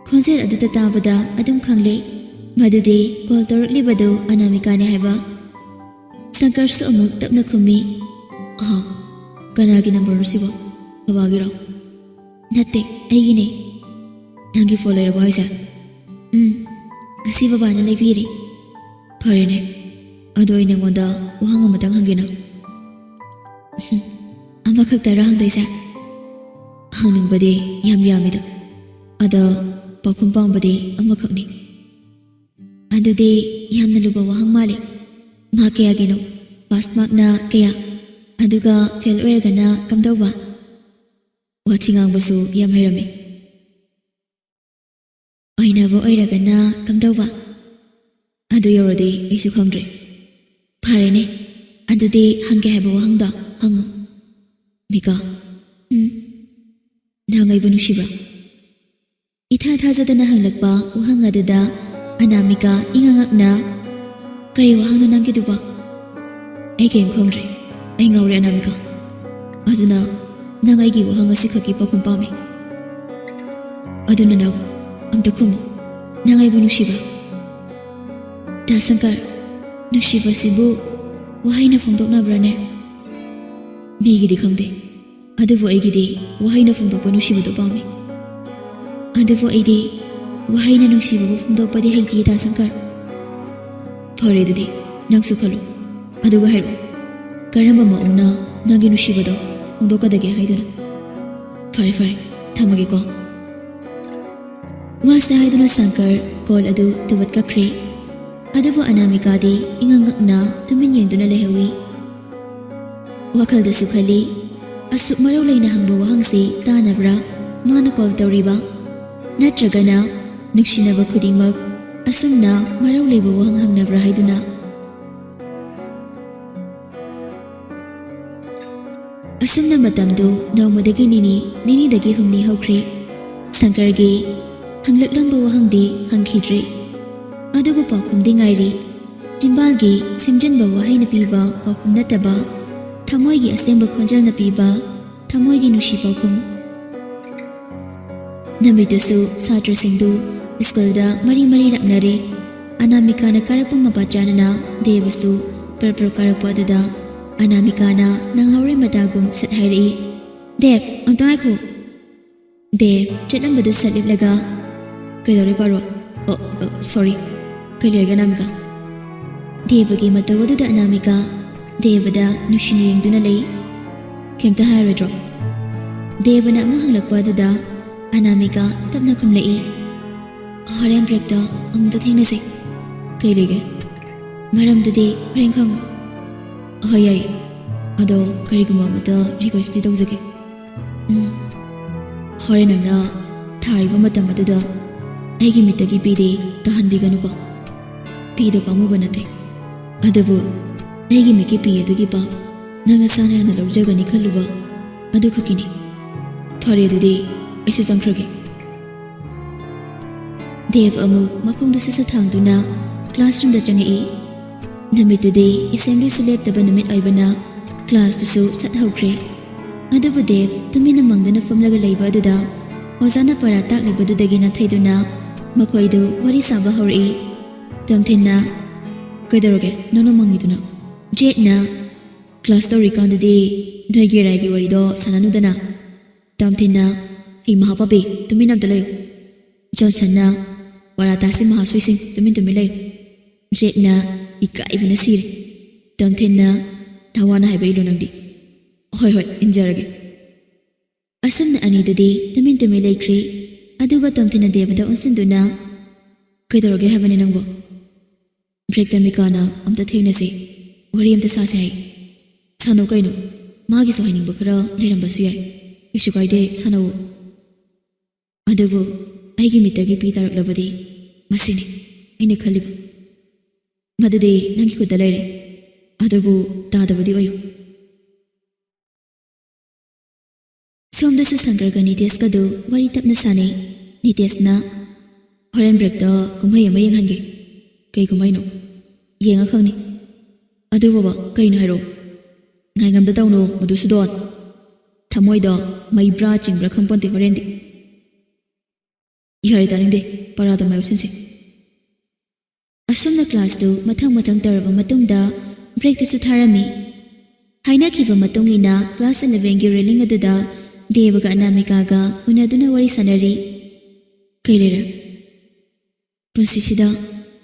ꯈꯣꯟꯖꯦꯜ ꯑꯗꯨꯗ ꯇꯥꯕꯗ ꯑꯗꯨꯝ ꯈꯪꯂꯦ ꯃꯗꯨꯗꯤ ꯀꯣꯜ ꯇꯧꯔꯛꯂꯤꯕꯗꯨ ꯑꯅꯥꯃꯤꯀꯥꯅꯦ ꯍꯥꯏꯕ꯫ ꯁꯪꯀꯔꯁꯨ ꯑꯃꯨꯛ ꯇꯞꯅ ꯈꯨꯝꯃꯤ, "ꯑꯍꯥ, ꯀꯅꯥꯒꯤ ꯅꯝꯕꯔꯅꯣ ꯁꯤꯕꯣ? ꯕꯕꯥꯒꯤꯔꯣ?" "ꯅꯠꯇꯦ, ꯑꯩꯒꯤꯅꯦ꯫ ꯅꯪꯒꯤ ꯐꯣꯟ ꯂꯩꯔꯕꯣ ꯍꯥꯏꯁꯦ?" "ꯎꯝ, ꯉꯁꯤ ꯕꯕꯥꯅ ꯂꯩꯕꯤꯔꯦ꯫" "ꯐꯔꯦꯅꯦ, ꯑꯗꯣ ꯑꯩ ꯅꯪꯉꯣꯟꯗ ꯋꯥꯍꯪ ꯑꯃꯇꯪ ꯍꯪꯒꯦꯅ?" "ꯑꯃꯈꯛꯇꯔ ꯍꯪꯗꯣꯏꯁꯦ?" "ꯍꯪꯅꯤꯡꯕꯗꯤ ꯌꯥꯝ ꯌꯥꯝꯃꯤꯗ, ꯑꯗ ꯄꯥꯎꯈꯨꯝ ꯄꯥꯝꯕꯗꯤ ꯑꯃꯈꯛꯅꯤ꯫" "ꯑꯗꯨꯗꯤ ꯌꯥꯝꯅ ꯂꯨꯕ ꯋꯥꯍꯪ ꯃꯥꯜꯂꯤ꯫ ꯃꯥꯔꯛ ꯀꯌꯥꯒꯤꯅꯣ? ꯄꯥꯁ ꯃꯥꯔꯛꯅ ꯀꯌꯥ? ꯑꯗꯨꯒ ꯐꯦꯜ ꯑꯣꯏꯔꯒꯅ ꯀꯝꯗꯧꯕ?" "ꯋꯥꯊꯤ ꯉꯥꯡꯕꯁꯨ ꯌꯥꯝ ꯍꯩꯔꯝꯃꯤ꯫ ꯑꯣꯏꯅꯕ ꯑꯣꯏꯔꯒꯅ ꯀꯝꯗꯧꯕ?" "ꯑꯗꯨ ꯌꯧꯔꯗꯤ ꯑꯩꯁꯨ ꯈꯪꯗ꯭ꯔꯦ꯫" "ꯐꯔꯦꯅꯦ, ꯑꯗꯨꯗꯤ ꯍꯪꯒꯦ ꯍꯥꯏꯕ ꯋꯥꯍꯪꯗꯣ ꯍꯪꯉꯨ꯫" "ꯃꯤꯀꯥ, ꯎꯝ, ꯅꯪ ꯑꯩꯕꯨ ꯅꯨꯡꯁꯤꯕ꯭ꯔꯥ?" ꯏꯊꯥ ꯊꯥꯖꯗꯅ ꯍꯪꯂꯛꯄ ꯋꯥꯍꯪ ꯑꯗꯨꯗ ꯑꯅꯥꯃꯤꯀꯥ ꯏꯉꯛ ꯉꯛꯅ, "ꯀꯔꯤ ꯋꯥꯍꯪꯅꯣ ꯅꯪꯒꯤꯗꯨꯕꯣ?" "ꯑꯩ ꯀꯔꯤꯝ ꯈꯪꯗ꯭ꯔꯦ꯫ ꯑꯩ ꯉꯥꯎꯔꯦ, ꯑꯅꯥꯃꯤꯀꯥ꯫ ꯑꯗꯨꯅ ꯅꯪ ꯑꯩꯒꯤ ꯋꯥꯍꯪ ꯑꯁꯤꯈꯛꯀꯤ ꯄꯥꯎꯈꯨꯝ ꯄꯥꯝꯃꯤ꯫ ꯑꯗꯨꯅ ꯅꯪ ꯑꯝꯇ ꯈꯨꯝꯃꯨ꯫ ꯅꯪ ꯑꯩꯕꯨ ꯅꯨꯡꯁꯤꯕ꯭ꯔꯥ?" "ꯗꯥ ꯁꯪꯀꯔ, ꯅꯨꯡꯁꯤꯕꯁꯤꯕꯨ ꯋꯥꯍꯩꯅ ꯐꯣꯡꯗꯣꯛꯅꯕ꯭ꯔꯥꯅꯦ?" "ꯃꯤꯒꯤꯗꯤ ꯈꯪꯗꯦ, ꯑꯗꯨꯕꯨ ꯑꯩꯒꯤꯗꯤ ꯋꯥꯍꯩꯅ ꯐꯣꯡꯗꯣꯛꯄ ꯅꯨꯡꯁꯤꯕꯗꯨ ꯄꯥꯝꯃꯤ꯫" "ꯑꯗꯨꯕꯨ ꯑꯩꯗꯤ ꯋꯥꯍꯩꯅ ꯅꯨꯡꯁꯤꯕꯕꯨ ꯐꯣꯡꯗꯣꯛꯄꯗꯤ ꯍꯩꯇꯦ, ꯗꯥ ꯁꯪꯀꯔ꯫" "ꯐꯔꯦ, ꯑꯗꯨꯗꯤ ꯅꯪꯁꯨ ꯈꯜꯂꯣ, ꯑꯗꯨꯒ ꯍꯥꯏꯔꯛꯑꯣ, ꯀꯔꯝꯕ ꯃꯑꯣꯡꯅ ꯅꯪꯒꯤ ꯅꯨꯡꯁꯤꯕꯗꯣ ꯐꯣꯡꯗꯣꯛꯀꯗꯒꯦ ꯍꯥꯏꯗꯨꯅ꯫ ꯐꯔꯦ, ꯐꯔꯦ, ꯊꯝꯃꯒꯦꯀꯣ"꯫ ꯋꯥꯁꯦ ꯍꯥꯏꯗꯨꯅ ꯁꯪꯀꯔ ꯀꯣꯜ ꯑꯗꯨ ꯇꯨꯕꯠ ꯀꯛꯈ꯭ꯔꯦ꯫ ꯑꯗꯨꯕꯨ ꯑꯅꯥꯃꯤꯀꯥꯗꯤ ꯏꯉꯛ ꯉꯛꯅ ꯇꯨꯃꯤꯟ ꯌꯦꯡꯗꯨꯅ ꯂꯩꯍꯧꯏ꯫ ꯋꯥꯈꯜꯗꯁꯨ ꯈꯜꯂꯤ, ꯑꯁꯨꯛ ꯃꯔꯧ ꯂꯩꯅ ꯍꯪꯕ ꯋꯥꯍꯪꯁꯤ ꯇꯥꯅꯕ꯭ꯔꯥ ꯃꯥꯅ ꯀꯣꯜ ꯇꯧꯔꯤꯕ? ꯅꯠꯇ꯭ꯔꯒꯅ ꯅꯨꯡꯁꯤꯅꯕ ꯈꯨꯗꯤꯡꯃꯛ ꯑꯁꯨꯝꯅ ꯃꯔꯧ ꯂꯩꯕ ꯋꯥꯍꯪ ꯍꯪꯅꯕ꯭ꯔꯥ ꯍꯥꯏꯗꯨꯅ? ꯑꯁꯨꯝꯅ ꯃꯇꯝꯗꯨ ꯅꯣꯡꯃꯗꯒꯤ ꯅꯤꯅꯤ, ꯅꯤꯅꯤꯗꯒꯤ ꯍꯨꯝꯅꯤ ꯍꯧꯈ꯭ꯔꯦ꯫ ꯁꯪꯀꯔꯒꯤ ꯍꯪꯂꯛꯂꯝꯕ ꯋꯥꯍꯪꯗꯤ ꯍꯪꯈꯤꯗ꯭ꯔꯦ꯫ ꯑꯗꯨꯕꯨ ꯄꯥꯎꯈꯨꯝꯗꯤ ꯉꯥꯏꯔꯤ꯫ ꯆꯤꯝꯕꯥꯜꯒꯤ ꯁꯦꯝꯖꯤꯟꯕ ꯋꯥꯍꯩꯅ ꯄꯤꯕ ꯄꯥꯎꯈꯨꯝ ꯅꯠꯇꯕ, ꯊꯃꯣꯏꯒꯤ ꯑꯁꯦꯡꯕ ꯈꯣꯟꯖꯦꯜꯅ ꯄꯤꯕ ꯊꯃꯣꯏꯒꯤ ꯅꯨꯡꯁꯤ ꯄꯥꯎꯈꯨꯝ꯫ ꯅꯨꯃꯤꯠꯇꯨꯁꯨ ꯁꯥꯇ꯭ꯔꯁꯤꯡꯗꯨ ꯁ꯭ꯀꯨꯜꯗ ꯃꯔꯤ ꯃꯔꯤ ꯂꯥꯛꯅꯔꯦ꯫ ꯑꯅꯥꯃꯤꯀꯥꯅ ꯀꯥꯔꯛꯄ ꯃꯄꯥ ꯆꯥꯅꯅ ꯗꯦꯕꯁꯨ ꯄ꯭ꯔꯞ ꯄ꯭ꯔꯞ ꯀꯥꯔꯛꯄ ꯑꯗꯨꯗ ꯑꯅꯥꯃꯤꯀꯥꯅ ꯅꯪꯍꯧꯔꯣꯏ ꯃꯇꯥꯒꯨꯝ ꯁꯠ ꯍꯥꯏꯔꯛꯏ, "ꯗꯦꯕ, ꯑꯝꯇ ꯉꯥꯏꯈꯣ"꯫ ꯗꯦꯕ ꯆꯠꯂꯝꯕꯗꯨ ꯁꯠ ꯂꯦꯞꯂꯒ, "ꯀꯩꯗꯧꯔꯦ ꯄꯥꯔꯣ? ꯑꯣ, ꯑꯣ, ꯁꯣꯔꯤ꯫ ꯀꯩ ꯂꯩꯔꯒꯦ ꯑꯅꯥꯃꯤꯀꯥ?" ꯗꯦꯕꯒꯤ ꯃꯇꯧ ꯑꯗꯨꯗ ꯑꯅꯥꯃꯤꯀꯥ ꯗꯦꯕꯗ ꯅꯨꯡꯁꯤꯅ ꯌꯦꯡꯗꯨꯅ ꯂꯩ꯫ "ꯀꯩꯝꯇ ꯍꯥꯏꯔꯣꯏꯗ꯭ꯔꯣ?" ꯗꯦꯕꯅ ꯑꯃꯨꯛ ꯍꯪꯂꯛꯄ ꯑꯗꯨꯗ ꯑꯅꯥꯃꯤꯀꯥ ꯇꯞꯅ ꯈꯨꯝꯂꯛꯏ, "ꯍꯣꯔꯦꯟ ꯕ꯭ꯔꯦꯛꯇ ꯑꯃꯨꯛꯇ ꯊꯦꯡꯅꯁꯤ"꯫ "ꯀꯩ ꯂꯩꯒꯦ?" "ꯃꯔꯝꯗꯨꯗꯤ ꯍꯣꯔꯦꯟ ꯈꯪꯉꯨ"꯫ "ꯍꯣꯏ, ꯌꯥꯏ꯫ ꯑꯗꯣ ꯀꯔꯤꯒꯨꯝꯕ ꯑꯃꯇ ꯔꯤꯀ꯭ꯋꯦꯁꯇꯤ ꯇꯧꯖꯒꯦ"꯫ "ꯎꯝ꯫ ꯍꯣꯔꯦꯟ ꯅꯪꯅ ꯊꯥꯔꯤꯕ ꯃꯇꯝ ꯑꯗꯨꯗ ꯑꯩꯒꯤ ꯃꯤꯠꯇꯒꯤ ꯄꯤꯗꯤ ꯇꯥꯍꯟꯕꯤꯒꯅꯨꯀꯣ꯫ ꯄꯤꯗꯣ ꯄꯥꯝꯃꯨꯕ ꯅꯠꯇꯦ꯫ ꯑꯗꯨꯕꯨ ꯑꯩꯒꯤ ꯃꯤꯠꯀꯤ ꯄꯤ ꯑꯗꯨꯒꯤ ꯄꯥꯞ ꯅꯪ ꯅꯁꯥꯅ ꯌꯥꯝꯅ ꯂꯧꯖꯒꯅꯤ ꯈꯜꯂꯨꯕ ꯑꯗꯨꯈꯛꯀꯤꯅꯤ꯫ ꯐꯔꯦ, ꯑꯗꯨꯗꯤ ꯑꯩꯁꯨ ꯆꯪꯈ꯭ꯔꯒꯦ"꯫ ꯗꯦꯕ ꯑꯃꯨꯛ ꯃꯈꯣꯡꯗꯨ ꯁꯠ ꯁꯠ ꯊꯥꯡꯗꯨꯅ ꯀ꯭ꯂꯥꯁꯔꯨꯝꯗ ꯆꯪꯉꯛꯏ꯫ ꯅꯨꯃꯤꯠꯇꯨꯗꯤ ꯑꯦꯁꯦꯝꯕ꯭ꯂꯤꯁꯨ ꯂꯦꯞꯇꯕ ꯅꯨꯃꯤꯠ ꯑꯣꯏꯕꯅ ꯀ꯭ꯂꯥꯁꯇꯨꯁꯨ ꯁꯠ ꯍꯧꯈ꯭ꯔꯦ꯫ ꯑꯗꯨꯕꯨ ꯗꯦꯕ ꯇꯨꯃꯤꯟꯅ ꯃꯪꯗꯨꯅ ꯐꯝꯂꯒ ꯂꯩꯕ ꯑꯗꯨꯗ ꯑꯣꯖꯥꯅ ꯄꯔꯥ ꯇꯥꯛꯂꯤꯕꯗꯨꯗꯒꯤ ꯅꯥꯊꯩꯗꯨꯅ ꯃꯈꯣꯏꯗꯨ ꯋꯥꯔꯤ ꯁꯥꯕ ꯍꯧꯔꯛꯏ꯫ ꯇꯣꯝꯊꯤꯟꯅ, "ꯀꯩꯗꯧꯔꯒꯦ ꯅꯪꯅ ꯃꯪꯉꯤꯗꯨꯅ?" ꯖꯦꯠꯅ, "ꯀ꯭ꯂꯥꯁ ꯇꯧꯔꯤꯀꯥꯟꯗꯗꯤ ꯅꯣꯏꯒꯤ ꯔꯥꯏꯒꯤ ꯋꯥꯔꯤꯗꯣ ꯁꯥꯟꯅꯅꯨꯗꯅ"꯫ ꯇꯣꯝꯊꯤꯟꯅ, "ꯍꯩ ꯃꯍꯥ ꯄꯥꯄꯤ, ꯇꯨꯃꯤꯟ ꯑꯝꯇ ꯂꯩꯌꯨ"꯫ ꯖꯣꯟꯁꯟꯅ, "ꯄꯔꯥ ꯇꯥꯁꯤ ꯃꯍꯥꯁꯣꯏꯁꯤꯡ, ꯇꯨꯃꯤꯟ ꯇꯨꯃꯤꯟ ꯂꯩꯌꯨ"꯫ ꯖꯦꯛꯅ ꯏꯀꯥꯏꯕꯅ ꯁꯤꯔꯦ꯫ ꯇꯣꯝꯊꯤꯟꯅ ꯊꯋꯥꯅ ꯍꯥꯏꯕ ꯏꯜꯂꯨ ꯅꯪꯗꯤ꯫ "ꯍꯣꯏ, ꯍꯣꯏ, ꯏꯟꯖꯔꯒꯦ꯫" ꯑꯁꯨꯝꯅ ꯑꯅꯤꯗꯨꯗꯤ ꯇꯨꯃꯤꯟ ꯇꯨꯃꯤꯟ ꯂꯩꯈ꯭ꯔꯦ꯫ ꯑꯗꯨꯒ ꯇꯣꯝꯊꯤꯟꯅ ꯗꯦꯕꯗ ꯑꯣꯟꯁꯤꯟꯗꯨꯅ, "ꯀꯩꯗꯧꯔꯒꯦ ꯍꯥꯏꯕꯅꯤ ꯅꯪꯕꯣ?" "ꯕ꯭ꯔꯦꯛꯇ ꯃꯤꯀꯥꯅ ꯑꯝꯇ ꯊꯦꯡꯅꯁꯤ, ꯋꯥꯔꯤ ꯑꯝꯇ ꯁꯥꯁꯤ ꯍꯥꯏ꯫" "ꯁꯥꯟꯅꯧ ꯀꯩꯅꯣ, ꯃꯥꯒꯤꯁꯨ ꯍꯥꯏꯅꯤꯡꯕ ꯈꯔ ꯂꯩꯔꯝꯕꯁꯨ ꯌꯥꯏ꯫ ꯀꯩꯁꯨ ꯀꯥꯏꯗꯦ, ꯁꯥꯟꯅꯧ꯫ ꯑꯗꯨꯕꯨ ꯑꯩꯒꯤ ꯃꯤꯠꯇꯒꯤ ꯄꯤ ꯇꯥꯔꯛꯂꯕꯗꯤ ꯃꯁꯤꯅꯤ ꯑꯩꯅ ꯈꯜꯂꯤꯕ꯫ ꯃꯗꯨꯗꯤ ꯅꯪꯒꯤ ꯈꯨꯠꯇ ꯂꯩꯔꯦ꯫ ꯑꯗꯨꯕꯨ ꯇꯥꯗꯕꯗꯤ ꯑꯣꯏꯌꯨ꯫" ꯁꯣꯝꯗꯁꯨ ꯁꯪꯀꯔꯒ ꯅꯤꯇꯦꯁꯀꯗꯨ ꯋꯥꯔꯤ ꯇꯞꯅ ꯁꯥꯟꯅꯩ꯫ ꯅꯤꯇꯦꯁꯅ, "ꯍꯣꯔꯦꯟ ꯕ꯭ꯔꯦꯛꯇ ꯀꯨꯝꯍꯩ ꯑꯃ ꯌꯦꯡꯍꯟꯒꯦ꯫" "ꯀꯩ ꯀꯨꯝꯍꯩꯅꯣ?" "ꯌꯦꯡꯉ ꯈꯪꯅꯤ꯫" "ꯑꯗꯨ ꯕꯕꯥ, ꯀꯩꯅꯣ ꯍꯥꯏꯔꯛꯑꯣ꯫" "ꯉꯥꯏꯉꯝꯗ ꯇꯧꯅꯨ, ꯃꯗꯨ ꯁꯨꯗꯣꯟ꯫ ꯊꯃꯣꯏꯗ ꯃꯩꯕ꯭ꯔꯥ ꯆꯤꯡꯕ꯭ꯔꯥ ꯈꯪꯄꯣꯟꯇꯦ ꯍꯣꯔꯦꯟꯗꯤ꯫" "ꯌꯥꯔꯦ, ꯇꯥꯅꯤꯡꯗꯦ, ꯄꯔꯥꯗ ꯃꯥꯏ ꯑꯣꯟꯁꯤꯟꯁꯤ꯫" ꯑꯁꯨꯝꯅ ꯀ꯭ꯂꯥꯁꯇꯨ ꯃꯊꯪ ꯃꯊꯪ ꯇꯧꯔꯕ ꯃꯇꯨꯡꯗ ꯕ꯭ꯔꯦꯛꯇꯨꯁꯨ ꯊꯥꯔꯝꯃꯤ꯫ ꯍꯥꯏꯅꯈꯤꯕ ꯃꯇꯨꯡ ꯏꯟꯅ ꯀ꯭ꯂꯥꯁ elevenꯒꯤ ꯔꯦꯂꯤꯡ ꯑꯗꯨꯗ ꯗꯦꯕꯒ ꯑꯅꯥꯃꯤꯀꯥꯒ ꯎꯅꯗꯨꯅ ꯋꯥꯔꯤ ꯁꯥꯟꯅꯔꯤ꯫ "ꯀꯩ ꯂꯩꯔꯦ?" "ꯄꯨꯟꯁꯤꯁꯤꯗ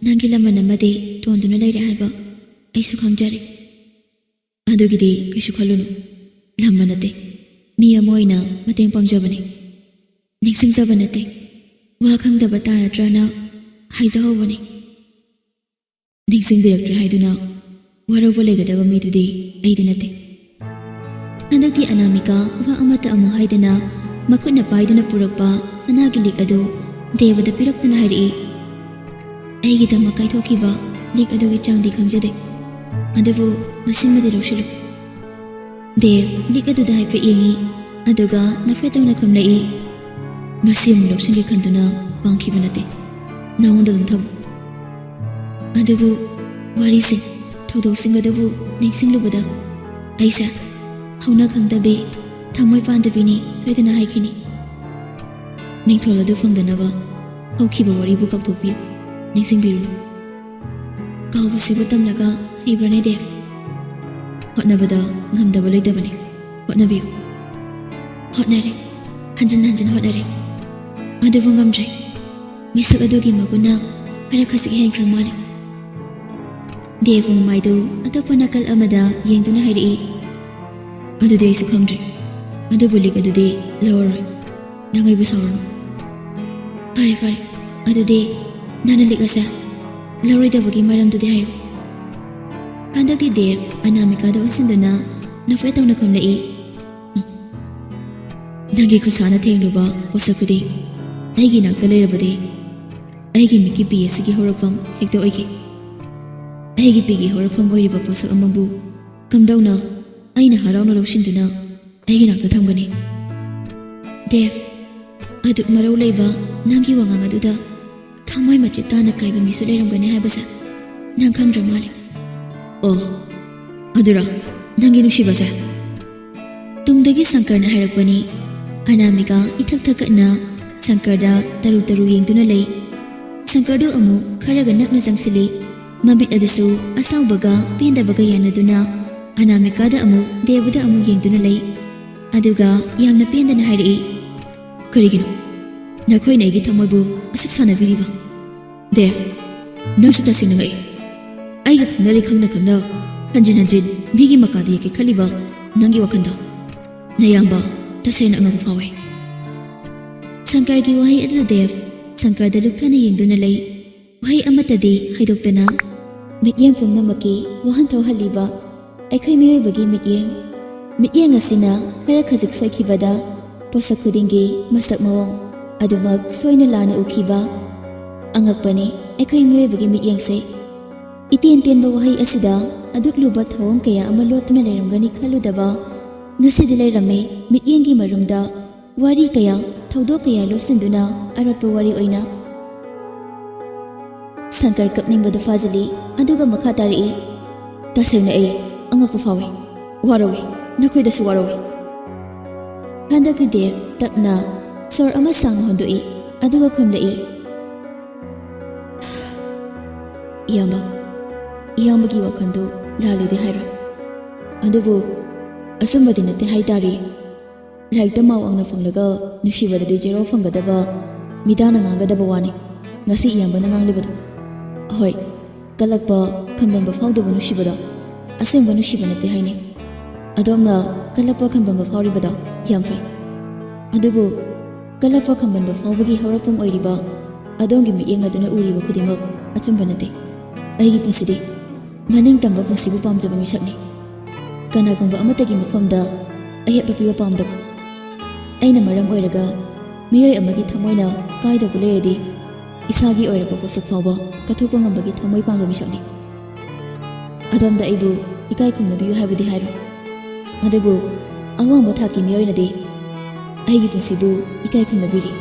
ꯅꯪꯒꯤ ꯂꯃꯟ ꯑꯃꯗꯤ ꯇꯣꯟꯗꯨꯅ ꯂꯩꯔꯦ ꯍꯥꯏꯕ ꯑꯩꯁꯨ ꯈꯪꯖꯔꯦ꯫ ꯑꯗꯨꯒꯤꯗꯤ ꯀꯩꯁꯨ ꯈꯜꯂꯨꯅꯨ꯫ ꯂꯃꯟ ꯅꯠꯇꯦ, ꯃꯤ ꯑꯃ ꯑꯣꯏꯅ ꯃꯇꯦꯡ ꯄꯥꯡꯖꯕꯅꯤ꯫ ꯅꯤꯡꯁꯤꯡꯖꯕ ꯅꯠꯇꯦ, ꯋꯥ ꯈꯪꯗꯕ ꯇꯥꯔꯗ꯭ꯔꯅ ꯍꯥꯏꯖꯍꯧꯕꯅꯤ꯫ ꯅꯤꯡꯁꯤꯡꯕꯤꯔꯛꯇ꯭ꯔꯦ ꯍꯥꯏꯗꯨꯅ ꯋꯥꯔꯧꯕ ꯂꯩꯒꯗꯕ ꯃꯤꯗꯨꯗꯤ ꯑꯩꯗꯤ ꯅꯠꯇꯦ꯫" ꯍꯟꯗꯛꯇꯤ ꯑꯅꯥꯃꯤꯀꯥ ꯋꯥ ꯑꯃꯠꯇ ꯑꯃꯨꯛ ꯍꯥꯏꯗꯅ ꯃꯈꯨꯠꯅ ꯄꯥꯏꯗꯨꯅ ꯄꯨꯔꯛꯄ ꯁꯅꯥꯒꯤ ꯂꯤꯛ ꯑꯗꯨ ꯗꯦꯕꯗ ꯄꯤꯔꯛꯇꯨꯅ ꯍꯥꯏꯔꯛꯏ, "ꯑꯩꯒꯤꯗꯃꯛ ꯀꯥꯏꯊꯣꯛꯈꯤꯕ ꯂꯤꯛ ꯑꯗꯨꯒꯤ ꯆꯥꯡꯗꯤ ꯈꯪꯖꯗꯦ, ꯑꯗꯨꯕꯨ ꯃꯁꯤꯃꯗꯤ ꯂꯧꯁꯤꯜꯂꯨ꯫" ꯗꯦꯕ ꯂꯤꯛ ꯑꯗꯨꯗ ꯍꯥꯏꯐꯦꯠ ꯌꯦꯡꯉꯤ, ꯑꯗꯨꯒ ꯅꯐꯦꯠ ꯇꯧꯅ ꯈꯨꯝꯂꯛꯏ, "ꯃꯁꯤ ꯑꯃꯨꯛ ꯂꯧꯁꯤꯟꯒꯦ ꯈꯟꯗꯨꯅ ꯄꯥꯝꯈꯤꯕ ꯅꯠꯇꯦ, ꯅꯉꯣꯟꯗ ꯑꯗꯨꯝ ꯊꯝꯃꯨ꯫" ꯑꯗꯨꯕꯨ ꯋꯥꯔꯤꯁꯤꯡ, ꯊꯧꯗꯣꯛꯁꯤꯡ ꯑꯗꯨꯕꯨ ꯅꯤꯡꯁꯤꯡꯂꯨꯕꯗ ꯑꯩꯁꯦ ꯍꯧꯅ ꯈꯪꯗꯕꯤ, ꯊꯃꯣꯏ ꯄꯥꯟꯗꯕꯤꯅꯤ ꯁꯣꯏꯗꯅ ꯍꯥꯏꯈꯤꯅꯤ꯫ ꯃꯤꯡꯊꯣꯜ ꯑꯗꯨ ꯐꯪꯗꯅꯕ ꯍꯧꯈꯤꯕ ꯋꯥꯔꯤꯕꯨ ꯀꯥꯎꯊꯣꯛꯄꯤꯌꯨ, ꯅꯤꯡꯁꯤꯡꯕꯤꯔꯨꯅꯨ꯫ ꯀꯥꯎꯕꯁꯤꯕꯨ ꯇꯝꯂꯒ ꯍꯩꯕ꯭ꯔꯅꯦ ꯗꯦꯕ? ꯍꯣꯠꯅꯕꯗ ꯉꯝꯗꯕ ꯂꯩꯇꯕꯅꯤ, ꯍꯣꯠꯅꯕꯤꯌꯨ꯫ ꯍꯣꯠꯅꯔꯦ, ꯍꯟꯖꯤꯟ ꯍꯟꯖꯤꯟ ꯍꯣꯠꯅꯔꯦ, ꯑꯗꯨꯕꯨ ꯉꯝꯗ꯭ꯔꯦ꯫ ꯃꯤꯁꯛ ꯑꯗꯨꯒꯤ ꯃꯒꯨꯟꯅ ꯈꯔ ꯈꯖꯤꯛ ꯍꯦꯟꯈ꯭ꯔ ꯃꯥꯜꯂꯦ꯫ ꯗꯦꯕ ꯃꯃꯥꯏꯗꯨ ꯑꯇꯣꯞꯄ ꯅꯥꯀꯜ ꯑꯃꯗ ꯌꯦꯡꯗꯨꯅ ꯍꯥꯏꯔꯛꯏ, "ꯑꯗꯨꯗꯤ ꯑꯩꯁꯨ ꯈꯪꯗ꯭ꯔꯦ꯫ ꯑꯗꯨꯕꯨ ꯂꯤꯛ ꯑꯗꯨꯗꯤ ꯂꯧꯔꯔꯣꯏ꯫ ꯅꯪ ꯑꯩꯕꯨ ꯁꯥꯎꯔꯅꯨ꯫ ꯐꯔꯦ, ꯐꯔꯦ꯫ ꯑꯗꯨꯗꯤ ꯅꯪꯅ ꯂꯤꯛ ꯑꯁꯦ ꯂꯧꯔꯣꯏꯗꯕꯒꯤ ꯃꯔꯝꯗꯨꯗꯤ ꯍꯥꯏꯌꯨ꯫" ꯍꯟꯗꯛꯇꯤ ꯗꯦꯕ ꯑꯅꯥꯃꯤꯀꯥꯗ ꯑꯣꯟꯁꯤꯟꯗꯨꯅ ꯅꯣꯛꯐꯦꯠ ꯇꯧꯅ ꯈꯨꯝꯂꯛꯏ, "ꯅꯪꯒꯤ ꯈꯨꯠꯁꯥꯅ ꯊꯦꯡꯂꯨꯕ ꯄꯣꯠꯁꯛ ꯈꯨꯗꯤꯡ ꯑꯩꯒꯤ ꯏꯅꯥꯛꯇ ꯂꯩꯔꯕꯗꯤ, ꯑꯩꯒꯤ ꯃꯤꯠꯀꯤ ꯄꯤ ꯑꯁꯤꯒꯤ ꯍꯧꯔꯛꯐꯝ ꯍꯦꯛꯇ ꯑꯣꯏꯈꯤ꯫ ꯑꯩꯒꯤ ꯄꯤꯒꯤ ꯍꯧꯔꯛꯐꯝ ꯑꯣꯏꯔꯤꯕ ꯄꯣꯠꯁꯛ ꯑꯃꯕꯨ ꯀꯝꯗꯧꯅ ꯑꯩꯅ ꯍꯔꯥꯎꯅ ꯂꯧꯁꯤꯟꯗꯨꯅ ꯑꯩꯒꯤ ꯅꯥꯛꯇ ꯊꯝꯒꯅꯤ?" "ꯗꯦꯕ, ꯑꯗꯨꯛ ꯃꯔꯧ ꯂꯩꯕ ꯅꯪꯒꯤ ꯋꯥꯉꯥꯡ ꯑꯗꯨꯗ ꯊꯃꯣꯏ ꯃꯆꯦꯠ ꯇꯥꯅ ꯀꯥꯏꯕ ꯃꯤꯁꯨ ꯂꯩꯔꯝꯒꯅꯤ ꯍꯥꯏꯕꯁꯦ ꯅꯪ ꯈꯪꯗ꯭ꯔ ꯃꯥꯜꯂꯦ꯫" "ꯑꯣ, ꯑꯗꯨꯔꯣ ꯅꯪꯒꯤ ꯅꯨꯡꯁꯤꯕꯁꯦ?" ꯇꯨꯡꯗꯒꯤ ꯁꯪꯀꯔꯅ ꯍꯥꯏꯔꯛꯄꯅꯤ꯫ ꯑꯅꯥꯃꯤꯀꯥ ꯏꯊꯛ ꯊꯛꯀꯠꯅ ꯁꯪꯀꯔꯗ ꯇꯔꯨ ꯇꯔꯨ ꯌꯦꯡꯗꯨꯅ ꯂꯩ꯫ ꯁꯪꯀꯔꯗꯨ ꯑꯃꯨꯛ ꯈꯔꯒ ꯅꯛꯅ ꯆꯪꯁꯤꯜꯂꯤ꯫ ꯃꯃꯤꯠ ꯑꯗꯨꯁꯨ ꯑꯁꯥꯎꯕꯒ ꯄꯦꯟꯗꯕꯒ ꯌꯥꯅꯗꯨꯅ ꯑꯅꯥꯃꯤꯀꯥꯗ ꯑꯃꯨꯛ ꯗꯦꯕꯗ ꯑꯃꯨꯛ ꯌꯦꯡꯗꯨꯅ ꯂꯩ꯫ ꯑꯗꯨꯒ ꯌꯥꯝꯅ ꯄꯦꯟꯗꯅ ꯍꯥꯏꯔꯛꯏ, "ꯀꯔꯤꯒꯤꯅꯣ? ꯅꯈꯣꯏꯅ ꯑꯩꯒꯤ ꯊꯃꯣꯏꯕꯨ ꯑꯁꯨꯛ ꯁꯥꯟꯅꯕꯤꯔꯤꯕ?" "ꯗꯦꯕ, ꯅꯪꯁꯨ ꯇꯁꯦꯡꯅ ꯉꯛꯏ꯫ ꯑꯩꯒ ꯈꯪꯅꯔꯦ ꯈꯪꯅ ꯈꯪꯅ ꯍꯟꯖꯤꯟ ꯍꯟꯖꯤꯟ ꯃꯤꯒꯤ ꯃꯀꯥꯗ ꯌꯦꯛꯀꯦ ꯈꯜꯂꯤꯕ ꯅꯪꯒꯤ ꯋꯥꯈꯜꯗꯣ꯫ ꯅꯌꯥꯝꯕ, ꯇꯁꯦꯡꯅ ꯑꯉꯛꯄ ꯐꯥꯎꯏ꯫" ꯁꯪꯀꯔꯒꯤ ꯋꯥꯍꯩ ꯑꯗꯨꯅ ꯗꯦꯕ ꯁꯪꯀꯔꯗ ꯂꯨꯞꯊꯅ ꯌꯦꯡꯗꯨꯅ ꯂꯩ꯫ ꯋꯥꯍꯩ ꯑꯃꯠꯇꯗꯤ ꯍꯥꯏꯗꯣꯛꯇꯅ꯫ ꯃꯤꯠꯌꯦꯡ ꯄꯨꯝꯅꯃꯛꯀꯤ ꯋꯥꯍꯟꯊꯣꯛꯍꯜꯂꯤꯕ ꯑꯩꯈꯣꯏ ꯃꯤꯑꯣꯏꯕꯒꯤ ꯃꯤꯠꯌꯦꯡ꯫ ꯃꯤꯠꯌꯦꯡ ꯑꯁꯤꯅ ꯈꯔ ꯈꯖꯤꯛ ꯁꯣꯏꯈꯤꯕꯗ ꯄꯣꯠꯁꯛ ꯈꯨꯗꯤꯡꯒꯤ ꯃꯁꯛ ꯃꯑꯣꯡ ꯑꯗꯨꯃꯛ ꯁꯣꯏꯅ ꯂꯥꯟꯅ ꯎꯈꯤꯕ꯫ ꯑꯉꯛꯄꯅꯤ ꯑꯩꯈꯣꯏ ꯃꯤꯑꯣꯏꯕꯒꯤ ꯃꯤꯠꯌꯦꯡꯁꯦ꯫ ꯏꯇꯦꯟ ꯇꯦꯟꯕ ꯋꯥꯍꯩ ꯑꯁꯤꯗ ꯑꯗꯨꯛ ꯂꯨꯕ ꯊꯧꯑꯣꯡ ꯀꯌꯥ ꯑꯃ ꯂꯣꯠꯇꯨꯅ ꯂꯩꯔꯝꯒꯅꯤ ꯈꯜꯂꯨꯗꯕ ꯉꯁꯤꯗꯤ ꯂꯩꯔꯝꯃꯦ꯫ ꯃꯤꯠꯌꯦꯡꯒꯤ ꯃꯔꯨꯝꯗ ꯋꯥꯔꯤ ꯀꯌꯥ, ꯊꯧꯗꯣꯛ ꯀꯌꯥ ꯂꯣꯠꯁꯤꯟꯗꯨꯅ ꯑꯔꯣꯠꯄ ꯋꯥꯔꯤ ꯑꯣꯏꯅ꯫ ꯁꯪꯀꯔ ꯀꯞꯅꯤꯡꯕꯗ ꯐꯥꯖꯤꯜꯂꯤ, ꯑꯗꯨꯒ ꯃꯈꯥ ꯇꯥꯔꯛꯏ, "ꯇꯁꯦꯡꯅ ꯑꯩ ꯑꯉꯛꯄ ꯐꯥꯎꯏ, ꯋꯥꯔꯧꯏ, ꯅꯈꯣꯏꯗꯁꯨ ꯋꯥꯔꯧꯏ꯫" ꯍꯟꯗꯛꯇꯤ ꯗꯦꯕ ꯇꯞꯅ ꯁꯣꯔ ꯑꯃ ꯁꯥꯡꯅ ꯍꯣꯟꯗꯣꯛꯏ, ꯑꯗꯨꯒ ꯈꯨꯝꯂꯛꯏ, "ꯏꯌꯥꯝꯕ, ꯏꯌꯥꯝꯕꯒꯤ ꯋꯥꯈꯜꯗꯨ ꯂꯥꯜꯂꯦꯗꯤ ꯍꯥꯏꯔꯣꯏ, ꯑꯗꯨꯕꯨ ꯑꯆꯨꯝꯕꯗꯤ ꯅꯠꯇꯦ ꯍꯥꯏꯇꯥꯔꯦ꯫ ꯂꯥꯏꯔꯤꯛꯇ ꯃꯥꯛ ꯋꯥꯡꯅ ꯐꯪꯂꯒ ꯅꯨꯡꯁꯤꯕꯗꯗꯤ ꯖꯦꯔꯣ ꯐꯪꯒꯗꯕ ꯃꯤꯗꯥꯅ ꯉꯥꯡꯒꯗꯕ ꯋꯥꯅꯤ ꯉꯁꯤ ꯏꯌꯥꯝꯕꯅ ꯉꯥꯡꯂꯤꯕꯗꯣ꯫ ꯑꯍꯣꯏ, ꯀꯜꯂꯛꯄ ꯈꯝꯕꯝꯕ ꯐꯥꯎꯗꯕ ꯅꯨꯡꯁꯤꯕꯗꯣ ꯑꯁꯦꯡꯕ ꯅꯨꯡꯁꯤꯕ ꯅꯠꯇꯦ ꯍꯥꯏꯅꯤ꯫ ꯑꯗꯣꯝꯅ ꯀꯜꯂꯛꯄ ꯈꯝꯕꯝꯕ ꯐꯥꯎꯔꯤꯕꯗꯣ ꯌꯥꯝ ꯐꯩ꯫ ꯑꯗꯨꯕꯨ ꯀꯜꯂꯛꯄ ꯈꯝꯕꯝꯕ ꯐꯥꯎꯕꯒꯤ ꯍꯧꯔꯛꯐꯝ ꯑꯣꯏꯔꯤꯕ ꯑꯗꯣꯝꯒꯤ ꯃꯤꯠꯌꯦꯡ ꯑꯗꯨꯅ ꯎꯔꯤꯕ ꯈꯨꯗꯤꯡꯃꯛ ꯑꯆꯨꯝꯕ ꯅꯠꯇꯦ꯫ ꯑꯩꯒꯤ ꯄꯨꯟꯁꯤꯗꯤ ꯃꯅꯤꯡ ꯇꯝꯕ ꯄꯨꯟꯁꯤꯕꯨ ꯄꯥꯝꯖꯕ ꯃꯤꯁꯛꯅꯤ꯫ ꯀꯅꯥꯒꯨꯝꯕ ꯑꯃꯠꯇꯒꯤ ꯃꯐꯝꯗ ꯑꯌꯦꯠꯄ ꯄꯤꯕ ꯄꯥꯝꯗꯕ꯫ ꯑꯩꯅ ꯃꯔꯝ ꯑꯣꯏꯔꯒ ꯃꯤꯑꯣꯏ ꯑꯃꯒꯤ ꯊꯃꯣꯏꯅ ꯀꯥꯏꯗꯕ ꯂꯩꯔꯗꯤ, ꯏꯁꯥꯒꯤ ꯑꯣꯏꯔꯛꯄ ꯄꯣꯠꯁꯛ ꯐꯥꯎꯕ ꯀꯠꯊꯣꯛꯄ ꯉꯝꯕꯒꯤ ꯊꯃꯣꯏ ꯄꯥꯟꯕ ꯃꯤꯁꯛꯅꯤ꯫ ꯑꯗꯣꯝꯗ ꯑꯩꯕꯨ ꯏꯀꯥꯏ ꯈꯨꯝꯅꯕꯤꯌꯨ ꯍꯥꯏꯕꯗꯤ ꯍꯥꯏꯔꯣꯏ, ꯑꯗꯨꯕꯨ ꯑꯋꯥꯡꯕ ꯊꯥꯛꯀꯤ ꯃꯤꯑꯣꯏꯅꯗꯤ ꯑꯩꯒꯤ ꯄꯨꯟꯁꯤꯕꯨ ꯏꯀꯥꯏ ꯈꯨꯝꯅꯕꯤꯔꯤ꯫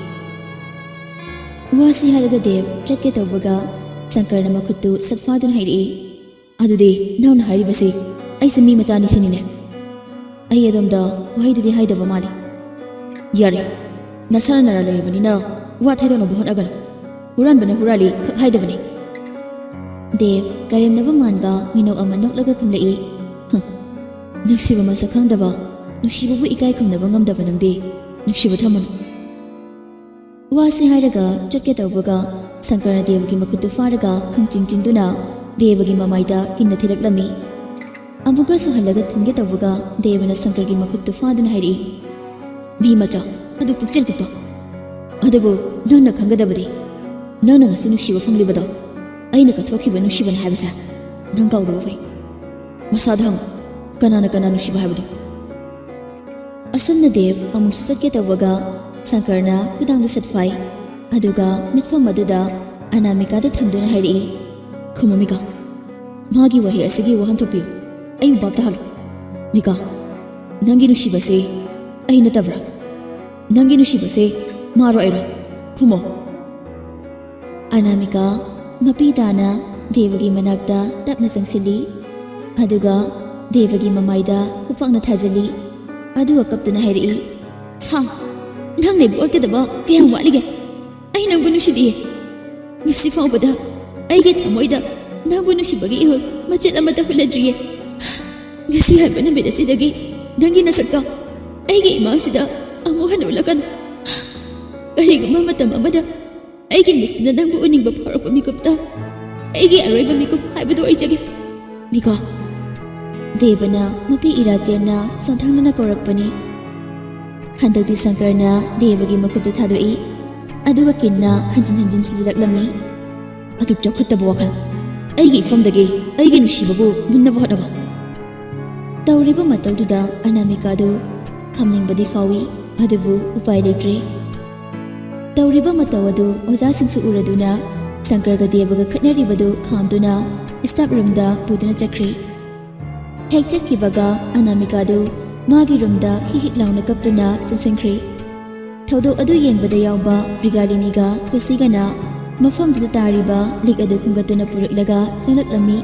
ꯋꯥꯁꯤ ꯍꯥꯏꯔꯒ ꯗꯦꯕ ꯆꯠꯀꯦ ꯇꯧꯕꯒ ꯁꯪꯀꯔꯅ ꯃꯈꯨꯠꯇꯨ ꯁꯠ ꯐꯥꯗꯨꯅ ꯍꯥꯏꯔꯛꯏ, "ꯑꯗꯨꯗꯤ ꯅꯪꯅ ꯍꯥꯏꯔꯤꯕꯁꯤ ꯑꯩꯁꯦ ꯃꯤ ꯃꯆꯥꯅꯤ ꯁꯤꯅꯤꯅꯦ?" ꯑꯩ ꯑꯗꯣꯝꯗ ꯋꯥꯍꯩꯗꯨꯗꯤ ꯍꯥꯏꯗꯕ ꯃꯥꯜꯂꯤ꯫ "ꯌꯥꯔꯦ, ꯅꯁꯥꯅ ꯅꯔꯥ ꯂꯩꯔꯕꯅꯤꯅ ꯋꯥ ꯊꯩꯗꯣꯛꯅꯕ ꯍꯣꯠꯅꯒꯅꯨ꯫ ꯍꯨꯔꯥꯟꯕꯅ ꯍꯨꯔꯥꯜꯂꯤ ꯈꯛ ꯍꯥꯏꯗꯕꯅꯤ꯫" ꯗꯦꯕ ꯀꯔꯦꯝꯅꯕ ꯃꯥꯟꯕ ꯃꯤꯅꯣꯛ ꯑꯃ ꯅꯣꯛꯂꯒ ꯈꯨꯝꯂꯛꯏ, "ꯍꯨꯝ, ꯅꯨꯡꯁꯤꯕ ꯃꯁꯛ ꯈꯪꯗꯕ, ꯅꯨꯡꯁꯤꯕꯕꯨ ꯏꯀꯥꯏ ꯈꯨꯝꯅꯕ ꯉꯝꯗꯕ ꯅꯪꯗꯤ ꯅꯨꯡꯁꯤꯕ ꯊꯝꯃꯅꯨ꯫" ꯋꯥꯁꯤ ꯍꯥꯏꯔꯒ ꯆꯠꯀꯦ ꯇꯧꯕꯒ ꯁꯪꯀꯔꯅ ꯗꯦꯕꯒꯤ ꯃꯈꯨꯠꯇꯨ ꯐꯥꯔꯒ ꯈꯪꯆꯤꯡ ꯆꯤꯡꯗꯨꯅ ꯗꯦꯕꯒꯤ ꯃꯃꯥꯏꯗ ꯀꯤꯟꯅ ꯊꯤꯜꯂꯛꯂꯝꯃꯤ꯫ ꯑꯃꯨꯛꯀꯁꯨ ꯍꯜꯂꯒ ꯊꯤꯟꯒꯦ ꯇꯧꯕꯒ ꯗꯦꯕꯅ ꯁꯪꯀꯔꯒꯤ ꯃꯈꯨꯠꯇꯨ ꯐꯥꯗꯨꯅ ꯍꯥꯏꯔꯛꯏ, "ꯃꯤ ꯃꯆꯥ, ꯑꯗꯨ ꯄꯨꯛꯆꯦꯜ ꯄꯤꯛꯄ꯫ ꯑꯗꯨꯕꯨ ꯅꯪꯅ ꯈꯪꯒꯗꯕꯗꯤ, ꯅꯪꯅ ꯉꯁꯤ ꯅꯨꯡꯁꯤꯕ ꯐꯪꯂꯤꯕꯗꯣ ꯑꯩꯅ ꯀꯠꯊꯣꯛꯈꯤꯕ ꯅꯨꯡꯁꯤꯕꯅꯤ ꯍꯥꯏꯕꯁꯦ ꯅꯪ ꯀꯥꯎꯔꯨꯕ ꯐꯩ꯫ ꯃꯁꯥꯗ ꯍꯪꯉꯨ, ꯀꯅꯥꯅ ꯀꯅꯥ ꯅꯨꯡꯁꯤꯕ ꯍꯥꯏꯕꯗꯣ?" ꯑꯁꯨꯝꯅ ꯗꯦꯕ ꯑꯃꯨꯛꯁꯨ ꯆꯠꯀꯦ ꯇꯧꯕꯒ ꯁꯪꯀꯔꯅ ꯈꯨꯗꯥꯡꯗꯨ ꯁꯠ ꯐꯥꯏ꯫ ꯑꯗꯨꯒ ꯃꯤꯠꯐꯝ ꯑꯗꯨꯗ ꯑꯅꯥꯃꯤꯀꯥꯗ ꯊꯝꯗꯨꯅ ꯍꯥꯏꯔꯛꯏ, "ꯈꯨꯃꯣ ꯃꯤꯀꯥ, ꯃꯥꯒꯤ ꯋꯥꯍꯩ ꯑꯁꯤꯒꯤ ꯋꯥꯍꯟꯊꯣꯛ ꯄꯤꯌꯨ꯫ ꯑꯩꯕꯨ ꯚꯥꯞ ꯇꯥꯍꯜꯂꯨ꯫ ꯃꯤꯀꯥ, ꯅꯪꯒꯤ ꯅꯨꯡꯁꯤꯕꯁꯦ ꯑꯩ ꯅꯠꯇꯕ꯭ꯔꯥ? ꯅꯪꯒꯤ ꯅꯨꯡꯁꯤꯕꯁꯦ ꯃꯥꯔꯣ ꯑꯩꯔꯣ? ꯈꯨꯃꯣ꯫" ꯑꯅꯥꯃꯤꯀꯥ ꯃꯄꯤ ꯇꯥꯅ ꯗꯦꯕꯒꯤ ꯃꯅꯥꯛꯇ ꯇꯞꯅ ꯆꯪꯁꯤꯜꯂꯤ꯫ ꯑꯗꯨꯒ ꯗꯦꯕꯒꯤ ꯃꯃꯥꯏꯗ ꯈꯨꯄꯥꯛꯅ ꯊꯥꯖꯤꯜꯂꯤ꯫ ꯑꯗꯨꯒ ꯀꯞꯇꯨꯅ ꯍꯥꯏꯔꯛꯏ, "ꯁꯥ, ꯅꯪꯅ ꯑꯩꯕꯨ ꯑꯣꯠꯀꯗꯕ ꯀꯌꯥꯝ ꯋꯥꯠꯂꯤꯒꯦ? ꯑꯩ ꯅꯪꯕꯨ ꯅꯨꯡꯁꯤꯗꯤꯌꯦ꯫ ꯉꯁꯤ ꯐꯥꯎꯕꯗ ꯑꯩꯒꯤ ꯊꯃꯣꯏꯗ ꯅꯪꯕꯨ ꯅꯨꯡꯁꯤꯕꯒꯤ ꯏꯍꯨꯜ ꯃꯆꯦꯠ ꯑꯃꯠꯇ ꯍꯨꯜꯂꯗ꯭ꯔꯤꯌꯦ꯫ ꯉꯁꯤ ꯍꯥꯏꯕ ꯅꯨꯃꯤꯠ ꯑꯁꯤꯗꯒꯤ ꯅꯪꯒꯤ ꯅꯁꯛꯇꯣ ꯑꯩꯒꯤ ꯏꯃꯥꯡꯁꯤꯗ ꯑꯃꯨꯛ ꯍꯟꯅ ꯎꯠꯂꯛꯀꯅꯨ꯫ ꯀꯔꯤꯒꯨꯝꯕ ꯃꯇꯝ ꯑꯃꯗ ꯑꯩꯒꯤ ꯃꯤꯠꯁꯤꯅ ꯅꯪꯕꯨ ꯎꯅꯤꯡꯕ ꯐꯥꯎꯔꯛꯄ ꯃꯤꯀꯨꯞꯇ ꯑꯩꯒꯤ ꯑꯔꯣꯏꯕ ꯃꯤꯀꯨꯞ ꯍꯥꯏꯕꯗꯨ ꯑꯣꯏꯖꯒꯦ꯫ ꯃꯤꯀꯣ꯫ ꯗꯦꯕꯅ ꯃꯄꯤ ꯏꯔꯥ ꯆꯦꯟꯅ ꯁꯣꯟꯊꯥꯡꯅꯅ ꯀꯧꯔꯛꯄꯅꯤ꯫ ꯍꯟꯗꯛꯇꯤ ꯁꯪꯀꯔꯅ ꯗꯦꯕꯒꯤ ꯃꯈꯨꯠꯇꯨ ꯊꯥꯗꯣꯛꯏ꯫ ꯑꯗꯨꯒ ꯀꯤꯟꯅ ꯍꯟꯖꯤꯟ ꯍꯟꯖꯤꯟ ꯁꯤꯖꯤꯜꯂꯛꯂꯝꯃꯤ꯫ ꯑꯗꯨꯛ ꯆꯥꯎꯈꯠꯇꯕ ꯋꯥꯈꯜ꯫ ꯑꯩꯒꯤ ꯏꯐꯝꯗꯒꯤ ꯑꯩꯒꯤ ꯅꯨꯡꯁꯤꯕꯕꯨ ꯃꯨꯟꯅꯕ ꯍꯣꯠꯅꯕ꯫ ꯇꯧꯔꯤꯕ ꯃꯇꯧꯗꯨꯗ ꯑꯅꯥꯃꯤꯀꯥꯗꯨ ꯈꯝꯅꯤꯡꯕꯗꯤ ꯐꯥꯎꯏ, ꯑꯗꯨꯕꯨ ꯎꯄꯥꯏ ꯂꯩꯇ꯭ꯔꯦ꯫ ꯇꯧꯔꯤꯕ ꯃꯇꯧ ꯑꯗꯨ ꯑꯣꯖꯥꯁꯤꯡꯁꯨ ꯎꯔꯗꯨꯅ ꯁꯪꯀꯔꯒ ꯗꯦꯕꯒ ꯈꯠꯅꯔꯤꯕꯗꯨ ꯈꯥꯝꯗꯨꯅ staff roomꯗ ꯄꯨꯗꯨꯅ ꯆꯠꯈ꯭ꯔꯦ꯫ ꯍꯦꯛ ꯆꯠꯈꯤꯕꯒ ꯑꯅꯥꯃꯤꯀꯥꯗꯨ ꯃꯥꯒꯤ roomꯗ ꯍꯤꯛ ꯍꯤꯛ ꯂꯥꯎꯅ ꯀꯞꯇꯨꯅ ꯆꯪꯁꯤꯟꯈ꯭ꯔꯦ꯫ ꯊꯧꯗꯣꯛ ꯑꯗꯨ ꯌꯦꯡꯕꯗ ꯌꯥꯎꯕ ꯄ꯭ꯔꯤꯒꯥꯂꯤꯅꯤꯒ ꯈꯨꯁꯤꯒꯅ ꯃꯐꯝꯗꯨꯗ ꯇꯥꯔꯤꯕ ꯂꯤꯛ ꯑꯗꯨ ꯈꯨꯟꯒꯠꯇꯨꯅ ꯄꯨꯔꯛꯂꯒ ꯆꯪꯂꯛꯂꯝꯃꯤ꯫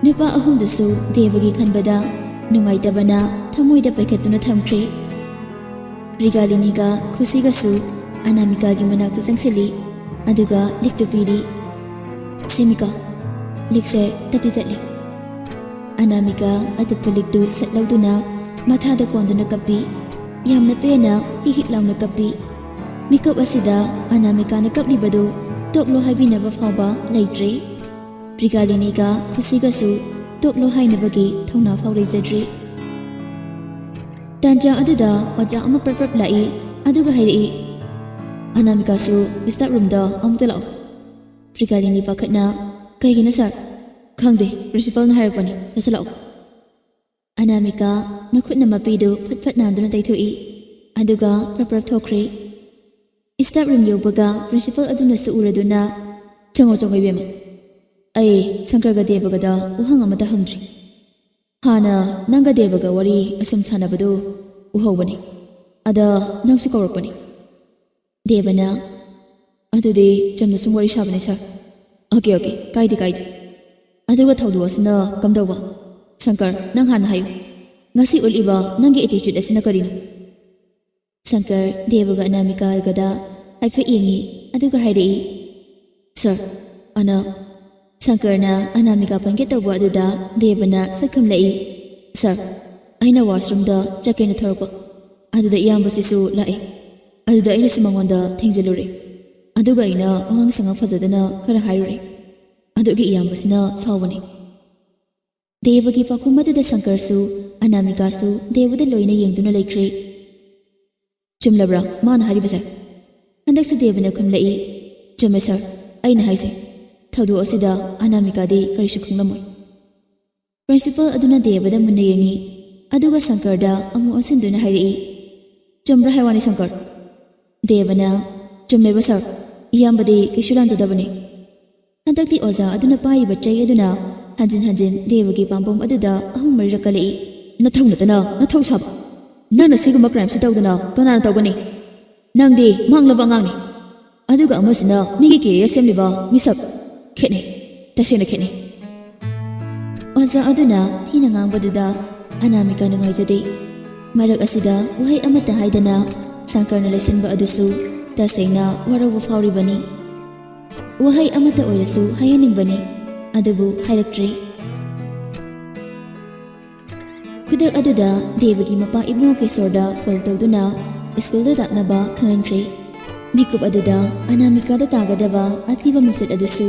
ꯅꯨꯄꯥ ꯑꯍꯨꯝꯗꯨꯁꯨ ꯗꯦꯕꯒꯤ ꯈꯟꯕꯗ ꯅꯨꯡꯉꯥꯏꯇꯕꯅ ꯊꯃꯣꯏꯗ ꯄꯩꯈꯠꯇꯨꯅ ꯊꯝꯈ꯭ꯔꯦ꯫ ꯄ꯭ꯔꯤꯒꯥꯂꯤꯅꯤꯒ ꯈꯨꯁꯤꯒꯁꯨ ꯑꯅꯥꯃꯤꯀꯥꯒꯤ ꯃꯅꯥꯛꯇ ꯆꯪꯁꯤꯜꯂꯤ, ꯑꯗꯨꯒ ꯂꯤꯛꯇꯨ ꯄꯤꯔꯤ꯫ "ꯁꯦ ꯃꯤꯀꯣ, ꯂꯤꯛꯁꯦ ꯇꯠꯇꯤ ꯇꯠꯂꯦ꯫" ꯑꯅꯥꯃꯤꯀꯥ ꯑꯇꯠꯄ ꯂꯤꯛꯇꯨ ꯁꯠ ꯂꯧꯗꯨꯅ ꯃꯊꯥꯗ ꯀꯣꯟꯗꯨꯅ ꯀꯞꯄꯤ꯫ ꯌꯥꯝꯅ ꯄꯦꯟꯅ ꯍꯤꯛ ꯍꯤꯛ ꯂꯥꯎꯅ ꯀꯞꯄꯤ꯫ ꯃꯤꯀꯞ ꯑꯁꯤꯗ ꯑꯅꯥꯃꯤꯀꯥꯅ ꯀꯞꯂꯤꯕꯗꯨ ꯇꯣꯛꯂꯣ ꯍꯥꯏꯕꯤꯅꯕ ꯐꯥꯎꯕ ꯂꯩꯇ꯭ꯔꯦ꯫ ꯄ꯭ꯔꯤꯒꯥꯂꯤꯅꯤꯒ ꯈꯨꯁꯤꯒꯁꯨ ꯇꯣꯛꯂꯣ ꯍꯥꯏꯅꯕꯒꯤ ꯊꯧꯅꯥ ꯐꯥꯎ ꯂꯩꯖꯗ꯭ꯔꯦ꯫ ꯇꯥꯟꯖꯥ ꯑꯗꯨꯗ ꯑꯣꯖꯥ ꯑꯃ ꯄ꯭ꯔꯞ ꯄ꯭ꯔꯞ ꯂꯥꯛꯏ, ꯑꯗꯨꯒ ꯍꯥꯏꯔꯛꯏ, "ꯑꯅꯥꯃꯤꯀꯥꯁꯨ staff roomꯗ ꯑꯃꯨꯛꯇ ꯂꯥꯛꯑꯣ꯫" ꯄ꯭ꯔꯤꯒꯥꯂꯤꯅꯤ ꯄꯥꯈꯠꯅ, "ꯀꯩꯒꯤꯅꯣ sir?" "ꯈꯪꯗꯦ, principalꯅ ꯍꯥꯏꯔꯛꯄꯅꯤ, ꯁꯠ ꯁꯠ ꯂꯥꯛꯑꯣ꯫" ꯑꯅꯥꯃꯤꯀꯥ ꯃꯈꯨꯠꯅ ꯃꯄꯤꯗꯨ ꯐꯠ ꯐꯠ ꯅꯥꯟꯗꯨꯅ ꯇꯩꯊꯣꯛꯏ, ꯑꯗꯨꯒ ꯄ꯭ꯔꯞ ꯄ꯭ꯔꯞ ꯊꯣꯛꯈ꯭ꯔꯦ꯫ Staff room ꯌꯧꯕꯒ principal ꯑꯗꯨꯅꯁꯨ ꯎꯔꯗꯨꯅ, "ꯆꯪꯉꯣ, ꯆꯪꯉꯣ ꯏꯕꯦꯝꯃ꯫ ꯑꯩ ꯁꯪꯀꯔꯒ ꯗꯦꯕꯒꯗ ꯋꯥꯍꯪ ꯑꯃꯇ ꯍꯪꯗ꯭ꯔꯤ꯫ ꯍꯥꯟꯅ ꯅꯪꯒ ꯗꯦꯕꯒ ꯋꯥꯔꯤ ꯑꯁꯨꯝ ꯁꯥꯟꯅꯕꯗꯨ ꯎꯍꯧꯕꯅꯤ꯫ ꯑꯗ ꯅꯪꯁꯨ ꯀꯧꯔꯛꯄꯅꯤ꯫" ꯗꯦꯕꯅ, "ꯑꯗꯨꯗꯤ ꯆꯝꯅ ꯁꯨꯝ ꯋꯥꯔꯤ ꯁꯥꯕꯅꯤ sir꯫" "Okay, okay, ꯀꯥꯏꯗꯦ, ꯀꯥꯏꯗꯦ꯫ ꯑꯗꯨꯒ ꯊꯧꯗꯣꯛ ꯑꯁꯤꯅ ꯀꯝꯗꯧꯕ? ꯁꯪꯀꯔ, ꯅꯪ ꯍꯥꯟꯅ ꯍꯥꯏꯌꯨ꯫ ꯉꯁꯤ ꯎꯠꯂꯤꯕ ꯅꯪꯒꯤ attitude ꯑꯁꯤꯅ ꯀꯔꯤꯅꯣ?" ꯁꯪꯀꯔ ꯗꯦꯕꯒ ꯑꯅꯥꯃꯤꯀꯥꯒꯗ ꯍꯥꯏꯐꯦꯠ ꯌꯦꯡꯉꯤ, ꯑꯗꯨꯒ ꯍꯥꯏꯔꯛꯏ, "Sir, ꯑꯅ꯫" ꯁꯪꯀꯔꯅ ꯑꯅꯥꯃꯤꯀꯥ ꯄꯟꯒꯦ ꯇꯧꯕ ꯑꯗꯨꯗ ꯗꯦꯕꯅ ꯁꯛꯈꯝꯂꯛꯏ, "Sir, ꯑꯩꯅ washroomꯗ ꯆꯠꯀꯦꯅ ꯊꯣꯔꯛꯄ, ꯑꯗꯨꯗ ꯏꯌꯥꯝꯕꯁꯤꯁꯨ ꯂꯥꯛꯑꯦ꯫ ꯑꯗꯨꯗ ꯑꯩꯅꯁꯨ ꯃꯉꯣꯟꯗ ꯊꯦꯡꯖꯤꯜꯂꯨꯔꯦ꯫ ꯑꯗꯨꯒ ꯑꯩꯅ ꯋꯥꯉꯥꯡ ꯁꯉꯥꯡ ꯐꯖꯗꯅ ꯈꯔ ꯍꯥꯏꯔꯨꯔꯦ꯫ ꯑꯗꯨꯒꯤ ꯏꯌꯥꯝꯕꯁꯤꯅ ꯁꯥꯎꯕꯅꯤ꯫ ꯗꯦꯕꯒꯤ ꯄꯥꯎꯈꯨꯝ ꯑꯗꯨꯗ ꯁꯪꯀꯔꯁꯨ ꯑꯅꯥꯃꯤꯀꯥꯁꯨ ꯗꯦꯕꯗ ꯂꯣꯏꯅ ꯌꯦꯡꯗꯨꯅ ꯂꯩꯈ꯭ꯔꯦ꯫ "ꯆꯨꯝꯂꯕ꯭ꯔꯥ ꯃꯥꯅ ꯍꯥꯏꯔꯤꯕꯁꯦ?" ꯍꯟꯗꯛꯁꯨ ꯗꯦꯕꯅ ꯈꯨꯝꯂꯛꯏ, "ꯆꯨꯝꯃꯦ ꯁꯥꯔ, ꯑꯩꯅ ꯍꯥꯏꯁꯦ꯫ ꯊꯧꯗꯣꯛ ꯑꯁꯤꯗ ꯑꯅꯥꯃꯤꯀꯥꯗꯤ ꯀꯔꯤꯁꯨ ꯈꯪꯂꯝꯃꯣꯏ꯫" ꯄ꯭ꯔꯤꯟꯁꯤꯄꯥꯜ ꯑꯗꯨꯅ ꯗꯦꯕꯗ ꯃꯨꯟꯅ ꯌꯦꯡꯉꯤ, ꯑꯗꯨꯒ ꯁꯪꯀꯔꯗ ꯑꯃꯨꯛ ꯑꯣꯟꯁꯤꯟꯗꯨꯅ ꯍꯥꯏꯔꯛꯏ, "ꯆꯨꯝꯕ꯭ꯔꯥ ꯍꯥꯏ ꯋꯥꯅꯤ ꯁꯪꯀꯔ?" ꯗꯦꯕꯅ, "ꯆꯨꯝꯃꯦꯕ ꯁꯥꯔ, ꯏꯌꯥꯝꯕꯗꯤ ꯀꯩꯁꯨ ꯂꯥꯟꯖꯗꯕꯅꯤ꯫" ꯍꯟꯗꯛꯇꯤ ꯑꯣꯖꯥ ꯑꯗꯨꯅ ꯄꯥꯏꯔꯤꯕ ꯆꯩ ꯑꯗꯨꯅ ꯍꯟꯖꯤꯟ ꯍꯟꯖꯤꯟ ꯗꯦꯕꯒꯤ ꯄꯥꯝꯕꯣꯝ ꯑꯗꯨꯗ ꯑꯍꯨꯝ ꯃꯔꯤꯔꯛ ꯀꯜꯂꯛꯏ꯫ "ꯅꯊꯧ ꯅꯠꯇꯅ ꯅꯊꯧ ꯁꯥꯕ! ꯅꯪꯅ ꯁꯤꯒꯨꯝꯕ ꯀ꯭ꯔꯥꯏꯝꯁꯤ ꯇꯧꯗꯅ ꯀꯅꯥꯅ ꯇꯧꯒꯅꯤ? ꯅꯪꯗꯤ ꯃꯥꯡꯂꯕ ꯑꯉꯥꯡꯅꯤ꯫ ꯑꯗꯨꯒ ꯑꯃꯁꯤꯅ ꯃꯤꯒꯤ ꯀꯦꯔꯤꯌꯔ ꯁꯦꯝꯂꯤꯕ ꯃꯤꯁꯛ꯫ ꯈꯦꯠꯅꯩ, ꯇꯁꯦꯡꯅ ꯈꯦꯠꯅꯩ꯫" ꯑꯣꯖꯥ ꯑꯗꯨꯅ ꯊꯤꯅ ꯉꯥꯡꯕꯗꯨꯗ ꯑꯅꯥꯃꯤꯀꯥ ꯅꯨꯡꯉꯥꯏꯖꯗꯦ꯫ ꯃꯔꯛ ꯑꯁꯤꯗ ꯋꯥꯍꯩ ꯑꯃꯠꯇ ꯍꯥꯏꯗꯅ ꯁꯪꯀꯔꯅ ꯂꯩꯁꯤꯟꯕ ꯑꯗꯨꯁꯨ ꯇꯁꯦꯡꯅ ꯋꯥꯔꯧꯕ ꯐꯥꯎꯔꯤꯕꯅꯤ꯫ ꯋꯥꯍꯩ ꯑꯃꯠꯇ ꯑꯣꯏꯔꯁꯨ ꯍꯥꯏꯍꯟꯅꯤꯡꯕꯅꯤ, ꯑꯗꯨꯕꯨ ꯍꯥꯏꯔꯛꯇ꯭ꯔꯦ꯫ ꯈꯨꯗꯛ ꯑꯗꯨꯗ ꯗꯦꯕꯒꯤ ꯃꯄꯥ ꯏꯕꯨꯡꯉꯣ ꯀꯦꯁꯣꯔꯗ ꯀꯣꯜ ꯇꯧꯗꯨꯅ ꯁ꯭ꯀꯨꯜꯗ ꯂꯥꯛꯅꯕ ꯈꯪꯍꯟꯈ꯭ꯔꯦ꯫ ꯃꯤꯀꯨꯞ ꯑꯗꯨꯗ ꯑꯅꯥꯃꯤꯀꯥꯗ ꯇꯥꯒꯗꯕ ꯑꯊꯤꯕ ꯃꯤꯡꯆꯠ ꯑꯗꯨꯁꯨ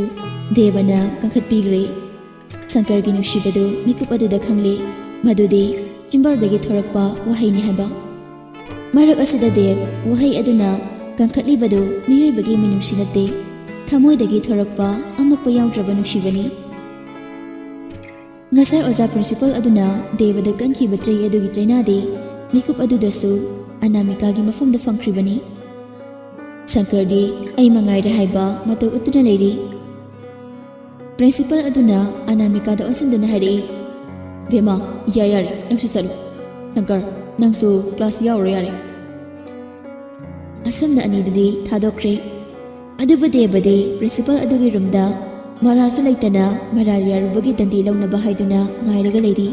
ꯗꯦꯕꯅ ꯀꯟꯈꯠꯄꯤꯈ꯭ꯔꯦ꯫ ꯁꯪꯀꯔꯒꯤ ꯅꯨꯡꯁꯤꯕꯗꯨ ꯃꯤꯀꯨꯞ ꯑꯗꯨꯗ ꯈꯪꯂꯦ, ꯃꯗꯨꯗꯤ ꯆꯤꯝꯕꯥꯜꯗꯒꯤ ꯊꯣꯔꯛꯄ ꯋꯥꯍꯩꯅꯤ ꯍꯥꯏꯕ꯫ ꯃꯔꯛ ꯑꯁꯤꯗ ꯗꯦꯕ ꯋꯥꯍꯩ ꯑꯗꯨꯅ ꯀꯟꯈꯠꯂꯤꯕꯗꯨ ꯃꯤꯑꯣꯏꯕꯒꯤ ꯃꯤꯅꯨꯡꯁꯤ ꯅꯠꯇꯦ, ꯊꯃꯣꯏꯗꯒꯤ ꯊꯣꯔꯛꯄ ꯑꯃꯛꯄ ꯌꯥꯎꯗ꯭ꯔꯕ ꯅꯨꯡꯁꯤꯕꯅꯤ꯫ ꯉꯁꯥꯏ ꯑꯣꯖꯥ ꯄ꯭ꯔꯤꯟꯁꯤꯄꯥꯜ ꯑꯗꯨꯅ ꯗꯦꯕꯗ ꯀꯟꯈꯤꯕ ꯆꯩ ꯑꯗꯨꯒꯤ ꯆꯩꯅꯥꯗꯤ ꯃꯤꯀꯨꯞ ꯑꯗꯨꯗꯁꯨ ꯑꯅꯥꯃꯤꯀꯥꯒꯤ ꯃꯐꯝꯗ ꯐꯪꯈ꯭ꯔꯤꯕꯅꯤ꯫ ꯁꯪꯀꯔꯗꯤ ꯑꯩ ꯃꯉꯥꯏꯔꯦ ꯍꯥꯏꯕ ꯃꯇꯧ ꯎꯠꯇꯨꯅ ꯂꯩꯔꯤ꯫ ꯄ꯭ꯔꯤꯟꯁꯤꯄꯥꯜ ꯑꯗꯨꯅ ꯑꯅꯥꯃꯤꯀꯥꯗ ꯑꯣꯟꯁꯤꯟꯗꯨꯅ ꯍꯥꯏꯔꯛꯏ, "ꯕꯦꯃꯥ, ꯌꯥ ꯌꯥꯔꯦ, ꯅꯪꯁꯨ ꯆꯠꯂꯨ꯫ ꯁꯪꯀꯔ, ꯅꯪꯁꯨ ꯀ꯭ꯂꯥꯁ ꯌꯥꯎꯔꯣ ꯌꯥꯔꯦ꯫" ꯑꯁꯨꯝꯅ ꯑꯅꯤꯗꯨꯗꯤ ꯊꯥꯗꯣꯛꯈ꯭ꯔꯦ꯫ ꯑꯗꯨꯕꯨ ꯗꯦꯕꯗꯤ ꯄ꯭ꯔꯤꯟꯁꯤꯄꯥꯜ ꯑꯗꯨꯒꯤ ꯔꯨꯝꯗ ꯃꯔꯥꯜꯁꯨ ꯂꯩꯇꯅ ꯃꯔꯥꯜ ꯌꯥꯔꯨꯕꯒꯤ ꯗꯟꯗꯤ ꯂꯧꯅꯕ ꯍꯥꯏꯗꯨꯅ ꯉꯥꯏꯔꯒ ꯂꯩꯔꯤ꯫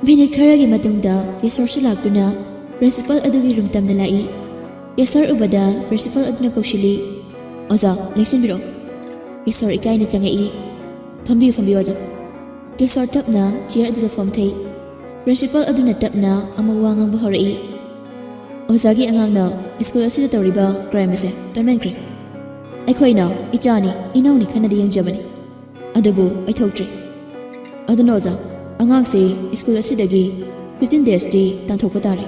ꯃꯤꯅꯤꯠ ꯈꯔꯒꯤ ꯃꯇꯨꯡꯗ ꯀꯦꯁꯣꯔꯁꯨ ꯂꯥꯛꯇꯨꯅ ꯄ꯭ꯔꯤꯟꯁꯤꯄꯥꯜ ꯑꯗꯨꯒꯤ ꯔꯨꯝ ꯇꯝꯅ ꯂꯥꯛꯏ꯫ ꯀꯦꯁꯣꯔ ꯎꯕꯗ ꯄ꯭ꯔꯤꯟꯁꯤꯄꯥꯜ ꯑꯗꯨꯅ ꯀꯧꯁꯤꯜꯂꯤ, "ꯑꯣꯖꯥ, ꯂꯦꯡꯁꯤꯟꯕꯤꯔꯛꯑꯣ꯫" ꯀꯦꯁꯣꯔ ꯏꯀꯥꯏꯅ ꯆꯪꯉꯛꯏ꯫ "ꯐꯝꯕꯤꯌꯨ, ꯐꯝꯕꯤꯌꯨ ꯑꯣꯖꯥ꯫" ꯀꯦꯁꯣꯔ ꯇꯞꯅ ꯆꯤꯌꯔ ꯑꯗꯨꯗ ꯐꯝꯊꯩ꯫ ꯄ꯭ꯔꯤꯟꯁꯤꯄꯥꯜ ꯑꯗꯨꯅ ꯇꯞꯅ ꯑꯃꯨꯛ ꯋꯥ ꯉꯥꯡꯕ ꯍꯧꯔꯛꯏ, "ꯑꯣꯖꯥꯒꯤ ꯑꯉꯥꯡꯅ ꯁ꯭ꯀꯨꯜ ꯑꯁꯤꯗ ꯇꯧꯔꯤꯕ ꯀ꯭ꯔꯥꯏꯝ ꯑꯁꯦ ꯇꯣꯏꯃꯟꯈ꯭ꯔꯦ꯫ ꯑꯩꯈꯣꯏꯅ ꯏꯆꯥꯅꯤ, ꯏꯅꯥꯎꯅꯤ ꯈꯟꯅꯗꯤ ꯌꯦꯡꯖꯕꯅꯤ, ꯑꯗꯨꯕꯨ ꯑꯣꯏꯊꯣꯛꯇ꯭ꯔꯦ꯫ ꯑꯗꯨꯅ ꯑꯣꯖꯥ, ꯑꯉꯥꯡꯁꯤ ꯁ꯭ꯀꯨꯜ ꯑꯁꯤꯗꯒꯤ fifteen days ꯇꯤ ꯇꯥꯟꯊꯣꯛꯄ ꯇꯥꯔꯦ꯫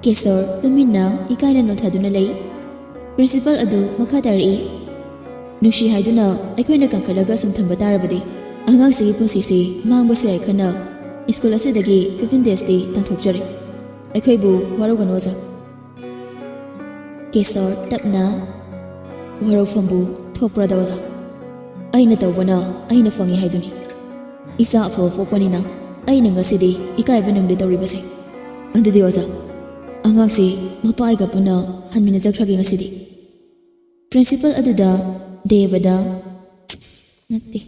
ꯀꯦꯁꯣꯔ ꯇꯨꯃꯤꯟꯅ ꯏꯀꯥꯏꯅ ꯅꯣꯟꯊꯗꯨꯅ ꯂꯩ꯫ ꯄ꯭ꯔꯤꯟꯁꯤꯄꯥꯜ ꯑꯗꯨ ꯃꯈꯥ ꯇꯥꯔꯛꯏ, "ꯅꯨꯡꯁꯤ ꯍꯥꯏꯗꯨꯅ ꯑꯩꯈꯣꯏꯅ ꯀꯟꯈꯠꯂꯒ ꯁꯨꯝ ꯊꯝꯕ ꯇꯥꯔꯕꯗꯤ ꯑꯉꯥꯡꯁꯤꯒꯤ ꯄꯨꯟꯁꯤꯁꯤ ꯃꯥꯡꯕꯁꯨ ꯌꯥꯏ ꯈꯟꯅ ꯁ꯭ꯀꯨꯜ ꯑꯁꯤꯗꯒꯤ fifteen days ꯇꯤ ꯇꯥꯟꯊꯣꯛꯆꯔꯦ꯫ ꯑꯩꯈꯣꯏꯕꯨ ꯋꯥꯔꯧꯒꯅꯨ ꯑꯣꯖꯥ꯫" ꯀꯦꯁꯣꯔ ꯇꯞꯅ, "ꯋꯥꯔꯧꯐꯝꯕꯨ ꯊꯣꯛꯄ꯭ꯔꯗ ꯑꯣꯖꯥ? ꯑꯩꯅ ꯇꯧꯕꯅ ꯑꯩꯅ ꯐꯪꯉꯤ ꯍꯥꯏꯗꯨꯅꯤ꯫ ꯏꯆꯥ ꯑꯐꯕ ꯄꯣꯛꯄꯅꯤꯅ ꯑꯩꯅ ꯉꯁꯤꯗꯤ ꯏꯀꯥꯏꯕ ꯅꯪꯗꯦ ꯇꯧꯔꯤꯕꯁꯦ꯫ ꯑꯗꯨꯗꯤ ꯑꯣꯖꯥ, ꯑꯉꯥꯡꯁꯤ ꯃꯄꯥ ꯑꯩꯒ ꯄꯨꯟꯅ ꯍꯟꯃꯤꯟꯅꯖꯈ꯭ꯔꯒꯦ ꯉꯁꯤꯗꯤ꯫" ꯄ꯭ꯔꯤꯟꯁꯤꯄꯥꯜ ꯑꯗꯨꯗ ꯗꯦꯕꯗ, ꯅꯠꯇꯦ,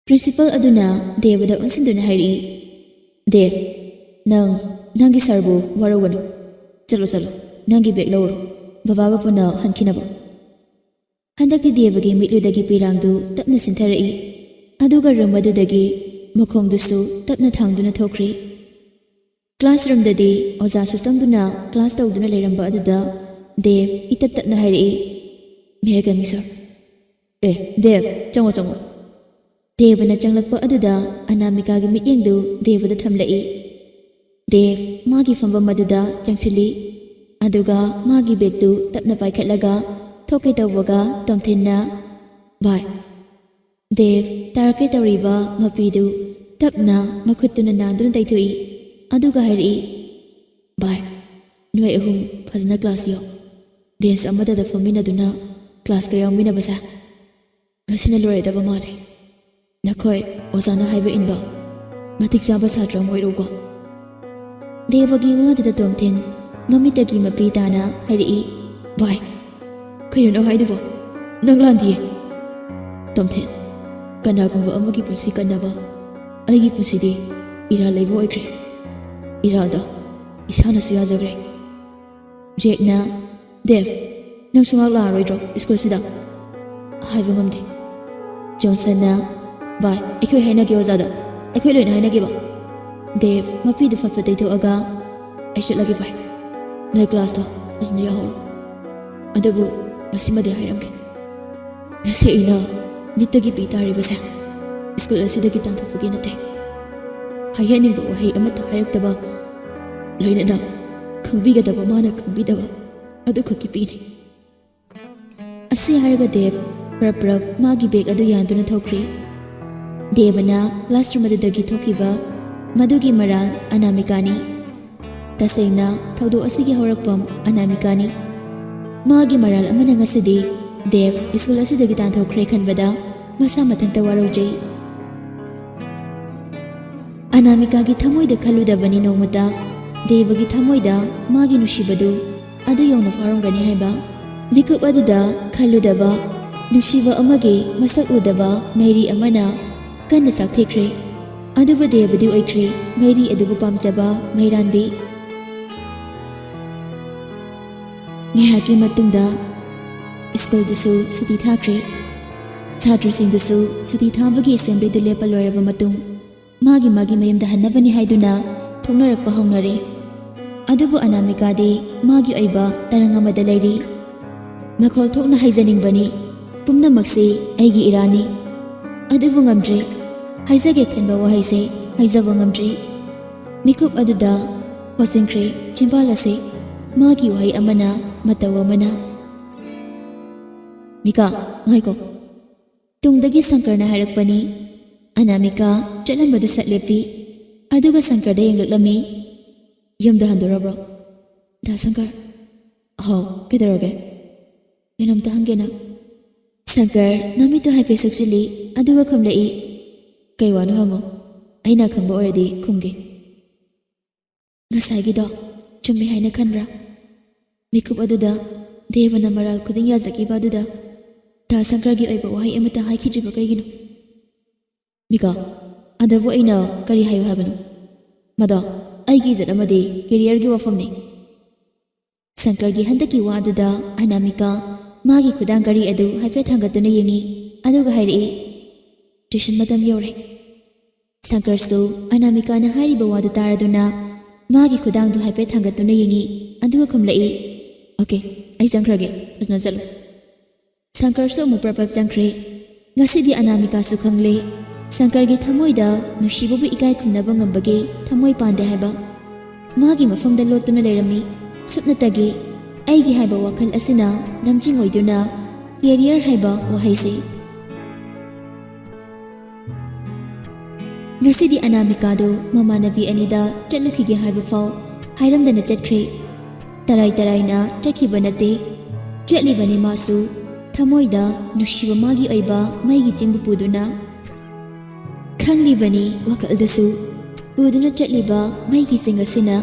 ꯄ꯭ꯔꯤꯟꯁꯤꯄꯥꯜ ꯑꯗꯨꯅ ꯗꯦꯕꯗ ꯑꯣꯟꯁꯤꯟꯗꯨꯅ ꯍꯥꯏꯔꯛꯏ, "ꯗꯦꯕ, ꯅꯪ ꯅꯪꯒꯤ ꯁꯥꯔꯕꯨ ꯋꯥꯔꯧꯒꯅꯨ꯫ ꯆꯠꯂꯣ, ꯆꯠꯂꯣ, ꯅꯪꯒꯤ ꯕꯦꯒ ꯂꯧꯔꯣ, ꯕꯕꯥꯒ ꯄꯨꯟꯅ ꯍꯟꯈꯤꯅꯕ꯫" ꯍꯟꯗꯛꯇꯤ ꯗꯦꯕꯒꯤ ꯃꯤꯠꯂꯨꯗꯒꯤ ꯄꯤꯔꯥꯡꯗꯨ ꯇꯞꯅ ꯆꯤꯟꯊꯔꯛꯏ, ꯑꯗꯨꯒ ꯔꯨꯝ ꯑꯗꯨꯗꯒꯤ ꯃꯈꯣꯡꯗꯨꯁꯨ ꯇꯞꯅ ꯊꯥꯡꯗꯨꯅ ꯊꯣꯛꯈ꯭ꯔꯤ꯫ ꯀ꯭ꯂꯥꯁꯔꯨꯝꯗꯗꯤ ꯑꯣꯖꯥꯁꯨ ꯆꯪꯗꯨꯅ ꯀ꯭ꯂꯥꯁ ꯇꯧꯗꯨꯅ ꯂꯩꯔꯝꯕ ꯑꯗꯨꯗ ꯗꯦꯕ ꯏꯇꯞ ꯇꯞꯅ ꯍꯥꯏꯔꯛꯏ, "May I come in, sir?" "ꯑꯦ, ꯗꯦꯕ, ꯆꯪꯉꯣ, ꯆꯪꯉꯣ꯫" ꯗꯦꯕꯅ ꯆꯪꯂꯛꯄ ꯑꯗꯨꯗ ꯑꯅꯥꯃꯤꯀꯥꯒꯤ ꯃꯤꯠꯌꯦꯡꯗꯨ ꯗꯦꯕꯗ ꯊꯝꯂꯛꯏ꯫ ꯗꯦꯕ ꯃꯥꯒꯤ ꯐꯝꯐꯝ ꯑꯗꯨꯗ ꯆꯪꯁꯤꯜꯂꯤ, ꯑꯗꯨꯒ ꯃꯥꯒꯤ ꯕꯦꯒꯇꯨ ꯇꯞꯅ ꯄꯥꯏꯈꯠꯂꯒ ꯊꯣꯛꯀꯦ ꯇꯧꯕꯒ ꯇꯣꯝꯊꯤꯟꯅ, "ꯚꯥꯏ꯫" ꯗꯦꯕ ꯇꯥꯔꯛꯀꯦ ꯇꯧꯔꯤꯕ ꯃꯄꯤꯗꯨ ꯇꯞꯅ ꯃꯈꯨꯠꯇꯨꯅ ꯅꯥꯟꯗꯨꯅ ꯇꯩꯊꯣꯛꯏ, ꯑꯗꯨꯒ ꯍꯥꯏꯔꯛꯏ, "ꯚꯥꯏ, ꯅꯣꯏ ꯑꯍꯨꯝ ꯐꯖꯅ ꯀ꯭ꯂꯥꯁ ꯌꯥꯎ꯫ ꯕꯦꯟꯁ ꯑꯃꯗꯗ ꯐꯝꯃꯤꯟꯅꯗꯨꯅ ꯀ꯭ꯂꯥꯁꯀ ꯌꯥꯎꯃꯤꯟꯅꯕꯁꯦ ꯉꯁꯤꯅ ꯂꯣꯏꯔꯗꯕ ꯃꯥꯜꯂꯦ꯫ ꯅꯈꯣꯏ ꯑꯣꯖꯥꯅ ꯍꯥꯏꯕ ꯏꯟꯕ ꯃꯇꯤꯛ ꯆꯥꯕ ꯁꯥꯇ꯭ꯔ ꯑꯃ ꯑꯣꯏꯔꯛꯎꯀꯣ꯫" ꯗꯦꯕꯒꯤ ꯋꯥꯗꯨꯗ ꯇꯣꯝꯊꯤꯟ ꯃꯃꯤꯠꯇꯒꯤ ꯃꯄꯤ ꯇꯥꯅ ꯍꯥꯏꯔꯛꯏ, "ꯚꯥꯏ, ꯀꯩꯅꯣ ꯅꯪ ꯍꯥꯏꯗꯨꯕꯣ? ꯅꯪ ꯂꯥꯟꯗꯤꯌꯦ꯫" "ꯇꯣꯝꯊꯤꯟ, ꯀꯅꯥꯒꯨꯝꯕ ꯑꯃꯒꯤ ꯄꯨꯟꯁꯤ ꯀꯟꯅꯕ ꯑꯩꯒꯤ ꯄꯨꯟꯁꯤꯗꯤ ꯏꯔꯥꯜ ꯂꯩꯕ ꯑꯣꯏꯈ꯭ꯔꯦ꯫ ꯏꯔꯥꯜꯗ ꯏꯁꯥꯅꯁꯨ ꯌꯥꯖꯈ꯭ꯔꯦ꯫" ꯖꯦꯛꯅ, "ꯗꯦꯕ, ꯅꯪꯁꯨ ꯉꯥꯏꯍꯥꯛ ꯂꯥꯛꯑꯔꯣꯏꯗ꯭ꯔꯣ ꯁ꯭ꯀꯨꯜꯁꯤꯗ?" "ꯍꯥꯏꯕ ꯉꯝꯗꯦ꯫" ꯖꯣꯟꯁꯟꯅ, "ꯚꯥꯏ, ꯑꯩꯈꯣꯏ ꯍꯥꯏꯅꯒꯦ ꯑꯣꯖꯥꯗ, ꯑꯩꯈꯣꯏ ꯂꯣꯏꯅ ꯍꯥꯏꯅꯒꯦꯕ꯫" ꯗꯦꯕ ꯃꯄꯤꯗꯨ ꯐꯠ ꯐꯠ ꯇꯩꯊꯣꯛꯑꯒ, "ꯑꯩ ꯆꯠꯂꯒꯦ ꯚꯥꯏ꯫" ꯅꯣꯏ ꯀ꯭ꯂꯥꯁꯇꯣ ꯐꯖꯅ ꯌꯥꯎꯍꯧꯔꯣ꯫ ꯑꯗꯨꯕꯨ ꯉꯁꯤꯃꯗꯤ ꯍꯥꯏꯔꯝꯒꯦ, ꯉꯁꯤ ꯑꯩꯅ ꯃꯤꯠꯇꯒꯤ ꯄꯤ ꯇꯥꯔꯤꯕꯁꯦ ꯁ꯭ꯀꯨꯜ ꯑꯁꯤꯗꯒꯤ ꯇꯥꯟꯊꯣꯛꯄꯒꯤ ꯅꯠꯇꯦ꯫ ꯍꯥꯏꯍꯟꯅꯤꯡꯕ ꯋꯥꯍꯩ ꯑꯃꯠꯇ ꯍꯥꯏꯔꯛꯇꯕ, ꯂꯣꯏꯅꯅ ꯈꯪꯕꯤꯒꯗꯕ ꯃꯥꯅ ꯈꯪꯕꯤꯗꯕ ꯑꯗꯨꯈꯛꯀꯤ ꯄꯤꯅꯤ꯫ ꯑꯁꯤ ꯍꯥꯏꯔꯒ ꯗꯦꯕ ꯄ꯭ꯔꯞ ꯄ꯭ꯔꯞ ꯃꯥꯒꯤ ꯕꯦꯒ ꯑꯗꯨ ꯌꯥꯟꯗꯨꯅ ꯊꯣꯛꯈ꯭ꯔꯤ꯫ ꯗꯦꯕꯅ ꯀ꯭ꯂꯥꯁꯔꯨꯝ ꯑꯗꯨꯗꯒꯤ ꯊꯣꯛꯈꯤꯕ ꯃꯗꯨꯒꯤ ꯃꯔꯥꯜ ꯑꯅꯥꯃꯤꯀꯥꯅꯤ꯫ ꯇꯁꯦꯡꯅ ꯊꯧꯗꯣꯛ ꯑꯁꯤꯒꯤ ꯍꯧꯔꯛꯐꯝ ꯑꯅꯥꯃꯤꯀꯥꯅꯤ꯫ ꯃꯥꯒꯤ ꯃꯔꯥꯜ ꯑꯃꯅ ꯉꯁꯤꯗꯤ ꯗꯦꯕ ꯁ꯭ꯀꯨꯜ ꯑꯁꯤꯗꯒꯤ ꯇꯥꯟꯊꯣꯛꯈ꯭ꯔꯦ ꯈꯟꯕꯗ ꯃꯁꯥ ꯃꯊꯟꯇ ꯋꯥꯔꯧꯖꯩ꯫ ꯑꯅꯥꯃꯤꯀꯥꯒꯤ ꯊꯃꯣꯏꯗ ꯈꯜꯂꯨꯗꯕꯅꯤ ꯅꯣꯡꯃꯇ ꯗꯦꯕꯒꯤ ꯊꯃꯣꯏꯗ ꯃꯥꯒꯤ ꯅꯨꯡꯁꯤꯕꯗꯨ ꯑꯗꯨ ꯌꯧꯅ ꯐꯥꯎꯔꯝꯒꯅꯤ ꯍꯥꯏꯕ꯫ ꯃꯤꯀꯨꯞ ꯑꯗꯨꯗ ꯈꯜꯂꯨꯗꯕ ꯅꯨꯡꯁꯤꯕ ꯑꯃꯒꯤ ꯃꯁꯛ ꯎꯗꯕ ꯃꯩꯔꯤ ꯑꯃꯅ ꯀꯟꯅ ꯆꯥꯛꯊꯦꯛꯈ꯭ꯔꯦ꯫ ꯑꯗꯨꯕꯨ ꯗꯦꯕꯗꯤ ꯑꯣꯏꯈ꯭ꯔꯦ ꯃꯩꯔꯤ ꯑꯗꯨꯕꯨ ꯄꯥꯝꯖꯕ ꯃꯩꯔꯥꯟꯕꯤ꯫ ꯉꯥꯏꯍꯥꯛꯀꯤ ꯃꯇꯨꯡꯗ ꯁ꯭ꯀꯨꯜꯗꯨꯁꯨ ꯁꯨꯇꯤ ꯊꯥꯈ꯭ꯔꯦ꯫ ꯁꯥꯇ꯭ꯔꯁꯤꯡꯗꯨꯁꯨ ꯁꯨꯇꯤ ꯊꯥꯕꯒꯤ ꯑꯦꯁꯦꯝꯕ꯭ꯂꯤꯗꯨ ꯂꯦꯞꯄ ꯂꯣꯏꯔꯕ ꯃꯇꯨꯡ ꯃꯥꯒꯤ ꯃꯥꯒꯤ ꯃꯌꯨꯝꯗ ꯍꯟꯅꯕꯅꯤ ꯍꯥꯏꯗꯨꯅ ꯊꯣꯛꯅꯔꯛꯄ ꯍꯧꯅꯔꯦ꯫ ꯑꯗꯨꯕꯨ ꯑꯅꯥꯃꯤꯀꯥꯗꯤ ꯃꯥꯒꯤ ꯑꯣꯏꯕ ꯇꯔꯪ ꯑꯃꯗ ꯂꯩꯔꯤ꯫ ꯃꯈꯣꯜ ꯊꯣꯛꯅ ꯍꯥꯏꯖꯅꯤꯡꯕꯅꯤ, "ꯄꯨꯝꯅꯃꯛꯁꯤ ꯑꯩꯒꯤ ꯏꯔꯥꯅꯤ"꯫ ꯑꯗꯨꯕꯨ ꯉꯝꯗ꯭ꯔꯦ꯫ ꯍꯥꯏꯖꯒꯦ ꯈꯟꯕ ꯋꯥꯍꯩꯁꯦ ꯍꯥꯏꯖꯕ ꯉꯝꯗ꯭ꯔꯦ꯫ ꯃꯤꯀꯨꯞ ꯑꯗꯨꯗ ꯈꯣꯠꯆꯤꯟꯈ꯭ꯔꯦ ꯆꯤꯝꯕꯥꯜ ꯑꯁꯤ ꯃꯥꯒꯤ ꯋꯥꯍꯩ ꯑꯃꯅ, ꯃꯇꯧ ꯑꯃꯅ꯫ "ꯃꯤꯀꯥ, ꯉꯥꯏꯈꯣ꯫" ꯇꯨꯡꯗꯒꯤ ꯁꯪꯀꯔꯅ ꯍꯥꯏꯔꯛꯄꯅꯤ꯫ ꯑꯅꯥꯃꯤꯀꯥ ꯆꯠꯂꯝꯕꯗꯨ ꯁꯠ ꯂꯦꯞꯄꯤ꯫ ꯑꯗꯨꯒ ꯁꯪꯀꯔꯗ ꯌꯦꯡꯂꯛꯂꯝꯃꯤ꯫ "ꯌꯨꯝꯗ ꯍꯟꯗꯣꯔꯕ꯭ꯔꯣ, ꯗꯥ ꯁꯪꯀꯔ?" "ꯑꯍꯥꯎ, ꯀꯩꯗꯧꯔꯒꯦ?" "ꯀꯩꯅꯣꯝꯇ ꯍꯪꯒꯦꯅ꯫" ꯁꯪꯀꯔ ꯃꯃꯤꯠꯇꯨ ꯍꯥꯏꯐꯦꯠ ꯁꯨꯞꯆꯤꯜꯂꯤ, ꯑꯗꯨꯒ ꯈꯨꯝꯂꯛꯏ꯫ "ꯀꯩ ꯋꯥꯅꯣ ꯍꯪꯉꯣ, ꯑꯩꯅ ꯈꯪꯕ ꯑꯣꯏꯔꯗꯤ ꯈꯨꯝꯒꯦ꯫" "ꯉꯁꯥꯏꯒꯤꯗꯣ ꯆꯨꯝꯃꯤ ꯍꯥꯏꯅ ꯈꯟꯕ꯭ꯔꯥ?" ꯃꯤꯀꯨꯞ ꯑꯗꯨꯗ ꯗꯦꯕꯅ ꯃꯔꯥꯜ ꯈꯨꯗꯤꯡ ꯌꯥꯖꯈꯤꯕ ꯑꯗꯨꯗ ꯗꯥ ꯁꯪꯀꯔꯒꯤ ꯑꯣꯏꯕ ꯋꯥꯍꯩ ꯑꯃꯠꯇ ꯍꯥꯏꯈꯤꯗ꯭ꯔꯤꯕ ꯀꯩꯒꯤꯅꯣ? "ꯃꯤꯀꯥ, ꯑꯗꯨꯕꯨ ꯑꯩꯅ ꯀꯔꯤ ꯍꯥꯏꯌꯨ ꯍꯥꯏꯕꯅꯣ? ꯃꯗꯣ ꯑꯩꯒꯤ ꯏꯖꯠ ꯑꯃꯗꯤ ꯀꯦꯔꯤꯌꯔꯒꯤ ꯋꯥꯐꯝꯅꯤ꯫" ꯁꯪꯀꯔꯒꯤ ꯍꯟꯗꯛꯀꯤ ꯋꯥ ꯑꯗꯨꯗ ꯑꯅꯥꯃꯤꯀꯥ ꯃꯥꯒꯤ ꯈꯨꯗꯥꯡ ꯀꯔꯤ ꯑꯗꯨ ꯍꯥꯏꯐꯦꯠ ꯊꯥꯡꯒꯠꯇꯨꯅ ꯌꯦꯡꯉꯤ, ꯑꯗꯨꯒ ꯍꯥꯏꯔꯛꯏ, "ꯇ꯭ꯌꯨꯁꯟ ꯃꯇꯝ ꯌꯧꯔꯦ꯫" ꯁꯪꯀꯔꯁꯨ ꯑꯅꯥꯃꯤꯀꯥꯅ ꯍꯥꯏꯔꯤꯕ ꯋꯥꯗꯨ ꯇꯥꯔꯗꯨꯅ ꯃꯥꯒꯤ ꯈꯨꯗꯥꯡꯗꯨ ꯍꯥꯏꯐꯦꯠ ꯊꯥꯡꯒꯠꯇꯨꯅ ꯌꯦꯡꯉꯤ, ꯑꯗꯨꯒ ꯈꯨꯝꯂꯛꯏ, "ꯑꯣꯀꯦ, ꯑꯩ ꯆꯪꯈ꯭ꯔꯒꯦ, ꯐꯖꯅ ꯆꯠꯂꯨ"꯫ ꯁꯪꯀꯔꯁꯨ ꯑꯃꯨꯛ ꯄ꯭ꯔꯞ ꯄ꯭ꯔꯞ ꯆꯪꯈ꯭ꯔꯦ꯫ ꯉꯁꯤꯗꯤ ꯑꯅꯥꯃꯤꯀꯥꯁꯨ ꯈꯪꯂꯦ, ꯁꯪꯀꯔꯒꯤ ꯊꯃꯣꯏꯗ ꯅꯨꯡꯁꯤꯕꯕꯨ ꯏꯀꯥꯏ ꯈꯨꯝꯅꯕ ꯉꯝꯕꯒꯤ ꯊꯃꯣꯏ ꯄꯥꯟꯗꯦ ꯍꯥꯏꯕ꯫ ꯃꯥꯒꯤ ꯃꯐꯝꯗ ꯂꯣꯠꯇꯨꯅ ꯂꯩꯔꯝꯃꯤ꯫ ꯁꯨꯞꯅꯇꯒꯤ ꯑꯩꯒꯤ ꯍꯥꯏꯕ ꯋꯥꯈꯜ ꯑꯁꯤꯅ ꯂꯝꯖꯤꯡ ꯑꯣꯏꯗꯨꯅ ꯀꯦꯔꯤꯌꯔ ꯍꯥꯏꯕ ꯋꯥꯍꯩꯁꯦ꯫ ꯉꯁꯤꯗꯤ ꯑꯅꯥꯃꯤꯀꯥꯗꯨ ꯃꯃꯥꯟꯅꯕꯤ ꯑꯅꯤꯗ ꯆꯠꯂꯨꯈꯤꯒꯦ ꯍꯥꯏꯕ ꯐꯥꯎ ꯍꯥꯏꯔꯝꯗꯅ ꯆꯠꯈ꯭ꯔꯦ꯫ ꯇꯔꯥꯏ ꯇꯔꯥꯏꯅ ꯆꯠꯈꯤꯕ ꯅꯠꯇꯦ, ꯆꯠꯂꯤꯕꯅꯤ ꯃꯥꯁꯨ, ꯊꯃꯣꯏꯗ ꯅꯨꯡꯁꯤꯕ ꯃꯥꯒꯤ ꯑꯣꯏꯕ ꯃꯩꯒꯤ ꯆꯤꯡꯕꯨ ꯄꯨꯗꯨꯅ꯫ ꯈꯪꯂꯤꯕꯅꯤ ꯋꯥꯈꯜꯗꯁꯨ ꯄꯨꯗꯨꯅ ꯆꯠꯂꯤꯕ ꯃꯩꯒꯤ ꯆꯤꯡ ꯑꯁꯤꯅ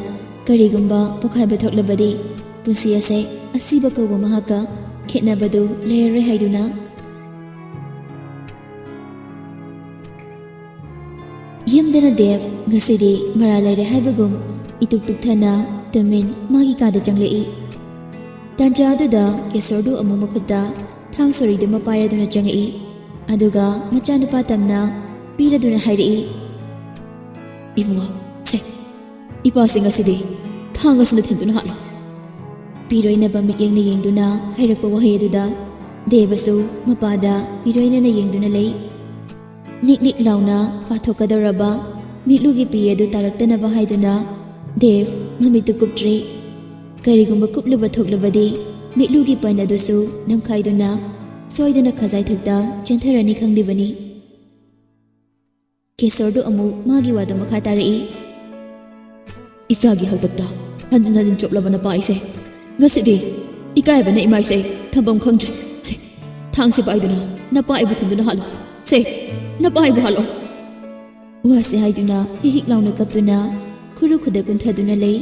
ꯀꯔꯤꯒꯨꯝꯕ ꯄꯣꯈꯥꯏꯕ ꯊꯣꯛꯂꯕꯗꯤ ꯄꯨꯟꯁꯤ ꯑꯁꯦ ꯑꯁꯤꯕ ꯀꯧꯕ ꯃꯍꯥꯛꯀ ꯈꯦꯠꯅꯕꯗꯨ ꯂꯩꯔꯔꯣꯏ ꯍꯥꯏꯗꯨꯅ꯫ ꯌꯨꯝꯗꯅ ꯗꯦꯕ ꯉꯁꯤꯗꯤ ꯃꯔꯥ ꯂꯩꯔꯦ ꯍꯥꯏꯕꯒꯨꯝ ꯏꯇꯨꯛ ꯇꯨꯛꯊꯅ ꯇꯨꯃꯤꯟ ꯃꯥꯒꯤ ꯀꯥꯗ ꯆꯪꯂꯛꯏ꯫ ꯇꯥꯟꯖꯥ ꯑꯗꯨꯗ ꯀꯦꯁꯣꯔꯗꯨ ꯑꯃꯨꯛ ꯃꯈꯨꯠꯇ ꯊꯥꯡ ꯁꯣꯔꯤꯗꯨꯃ ꯄꯥꯏꯔꯗꯨꯅ ꯆꯪꯉꯛꯏ꯫ ꯑꯗꯨꯒ ꯃꯆꯥꯅꯨꯄꯥ ꯇꯝꯅ ꯄꯤꯔꯗꯨꯅ ꯍꯥꯏꯔꯛꯏ, "ꯏꯕꯨꯡꯉꯣ, ꯁꯦ, ꯏꯄꯥꯁꯦ ꯉꯁꯤꯗꯤ ꯊꯥꯡ ꯑꯁꯤꯅ ꯊꯤꯟꯗꯨꯅ ꯍꯥꯠꯂꯣ"꯫ ꯄꯤꯔꯣꯏꯅꯕ ꯃꯤꯠꯌꯦꯡꯅ ꯌꯦꯡꯗꯨꯅ ꯍꯥꯏꯔꯛꯄ ꯋꯥꯍꯩ ꯑꯗꯨꯗ ꯗꯦꯕꯁꯨ ꯃꯄꯥꯗ ꯄꯤꯔꯣꯏꯅꯅ ꯌꯦꯡꯗꯨꯅ ꯂꯩ꯫ ꯅꯤꯛ ꯅꯤꯛ ꯂꯥꯎꯅ ꯄꯥꯊꯣꯛꯀꯗꯧꯔꯕ ꯃꯤꯠꯂꯨꯒꯤ ꯄꯤ ꯑꯗꯨ ꯇꯥꯔꯛꯇꯅꯕ ꯍꯥꯏꯗꯨꯅ ꯗꯦꯕ ꯃꯃꯤꯠꯇꯨ ꯀꯨꯞꯇ꯭ꯔꯦ꯫ ꯀꯔꯤꯒꯨꯝꯕ ꯀꯨꯞꯂꯨꯕ ꯊꯣꯛꯂꯕꯗꯤ ꯃꯤꯠꯂꯨꯒꯤ ꯄꯟ ꯑꯗꯨꯁꯨ ꯅꯝꯈꯥꯏꯗꯨꯅ ꯁꯣꯏꯗꯅ ꯈꯖꯥꯏꯊꯛꯇ ꯆꯦꯟꯊꯔꯅꯤ ꯈꯪꯂꯤꯕꯅꯤ꯫ ꯀꯦꯁꯣꯔꯗꯨ ꯑꯃꯨꯛ ꯃꯥꯒꯤ ꯋꯥꯗꯨ ꯃꯈꯥ ꯇꯥꯔꯛꯏ꯫ "ꯏꯆꯥꯒꯤ ꯍꯥꯛꯇꯛꯇ ꯍꯟꯖꯤꯟ ꯍꯟꯖꯤꯟ ꯆꯣꯞꯂꯕ ꯅꯄꯥ ꯑꯩꯁꯦ ꯉꯁꯤꯗꯤ ꯏꯀꯥꯏꯕꯅ ꯏꯃꯥꯏꯁꯦ ꯊꯝꯐꯝ ꯈꯪꯗ꯭ꯔꯦ꯫ ꯁꯦ, ꯊꯥꯡꯁꯦ ꯄꯥꯏꯗꯨꯅ ꯅꯄꯥ ꯑꯩꯕꯨ ꯊꯤꯟꯗꯨꯅ ꯍꯥꯠꯂꯨ꯫ ꯁꯦ, ꯅꯄꯥ ꯑꯩꯕꯨ ꯍꯥꯠꯂꯣ"꯫ ꯋꯥꯁꯦ ꯍꯥꯏꯗꯨꯅ ꯍꯤꯛ ꯍꯤꯛ ꯂꯥꯎꯅ ꯀꯞꯇꯨꯅ ꯈꯨꯔꯨ ꯈꯨꯗ ꯀꯨꯟꯊꯗꯨꯅ ꯂꯩ꯫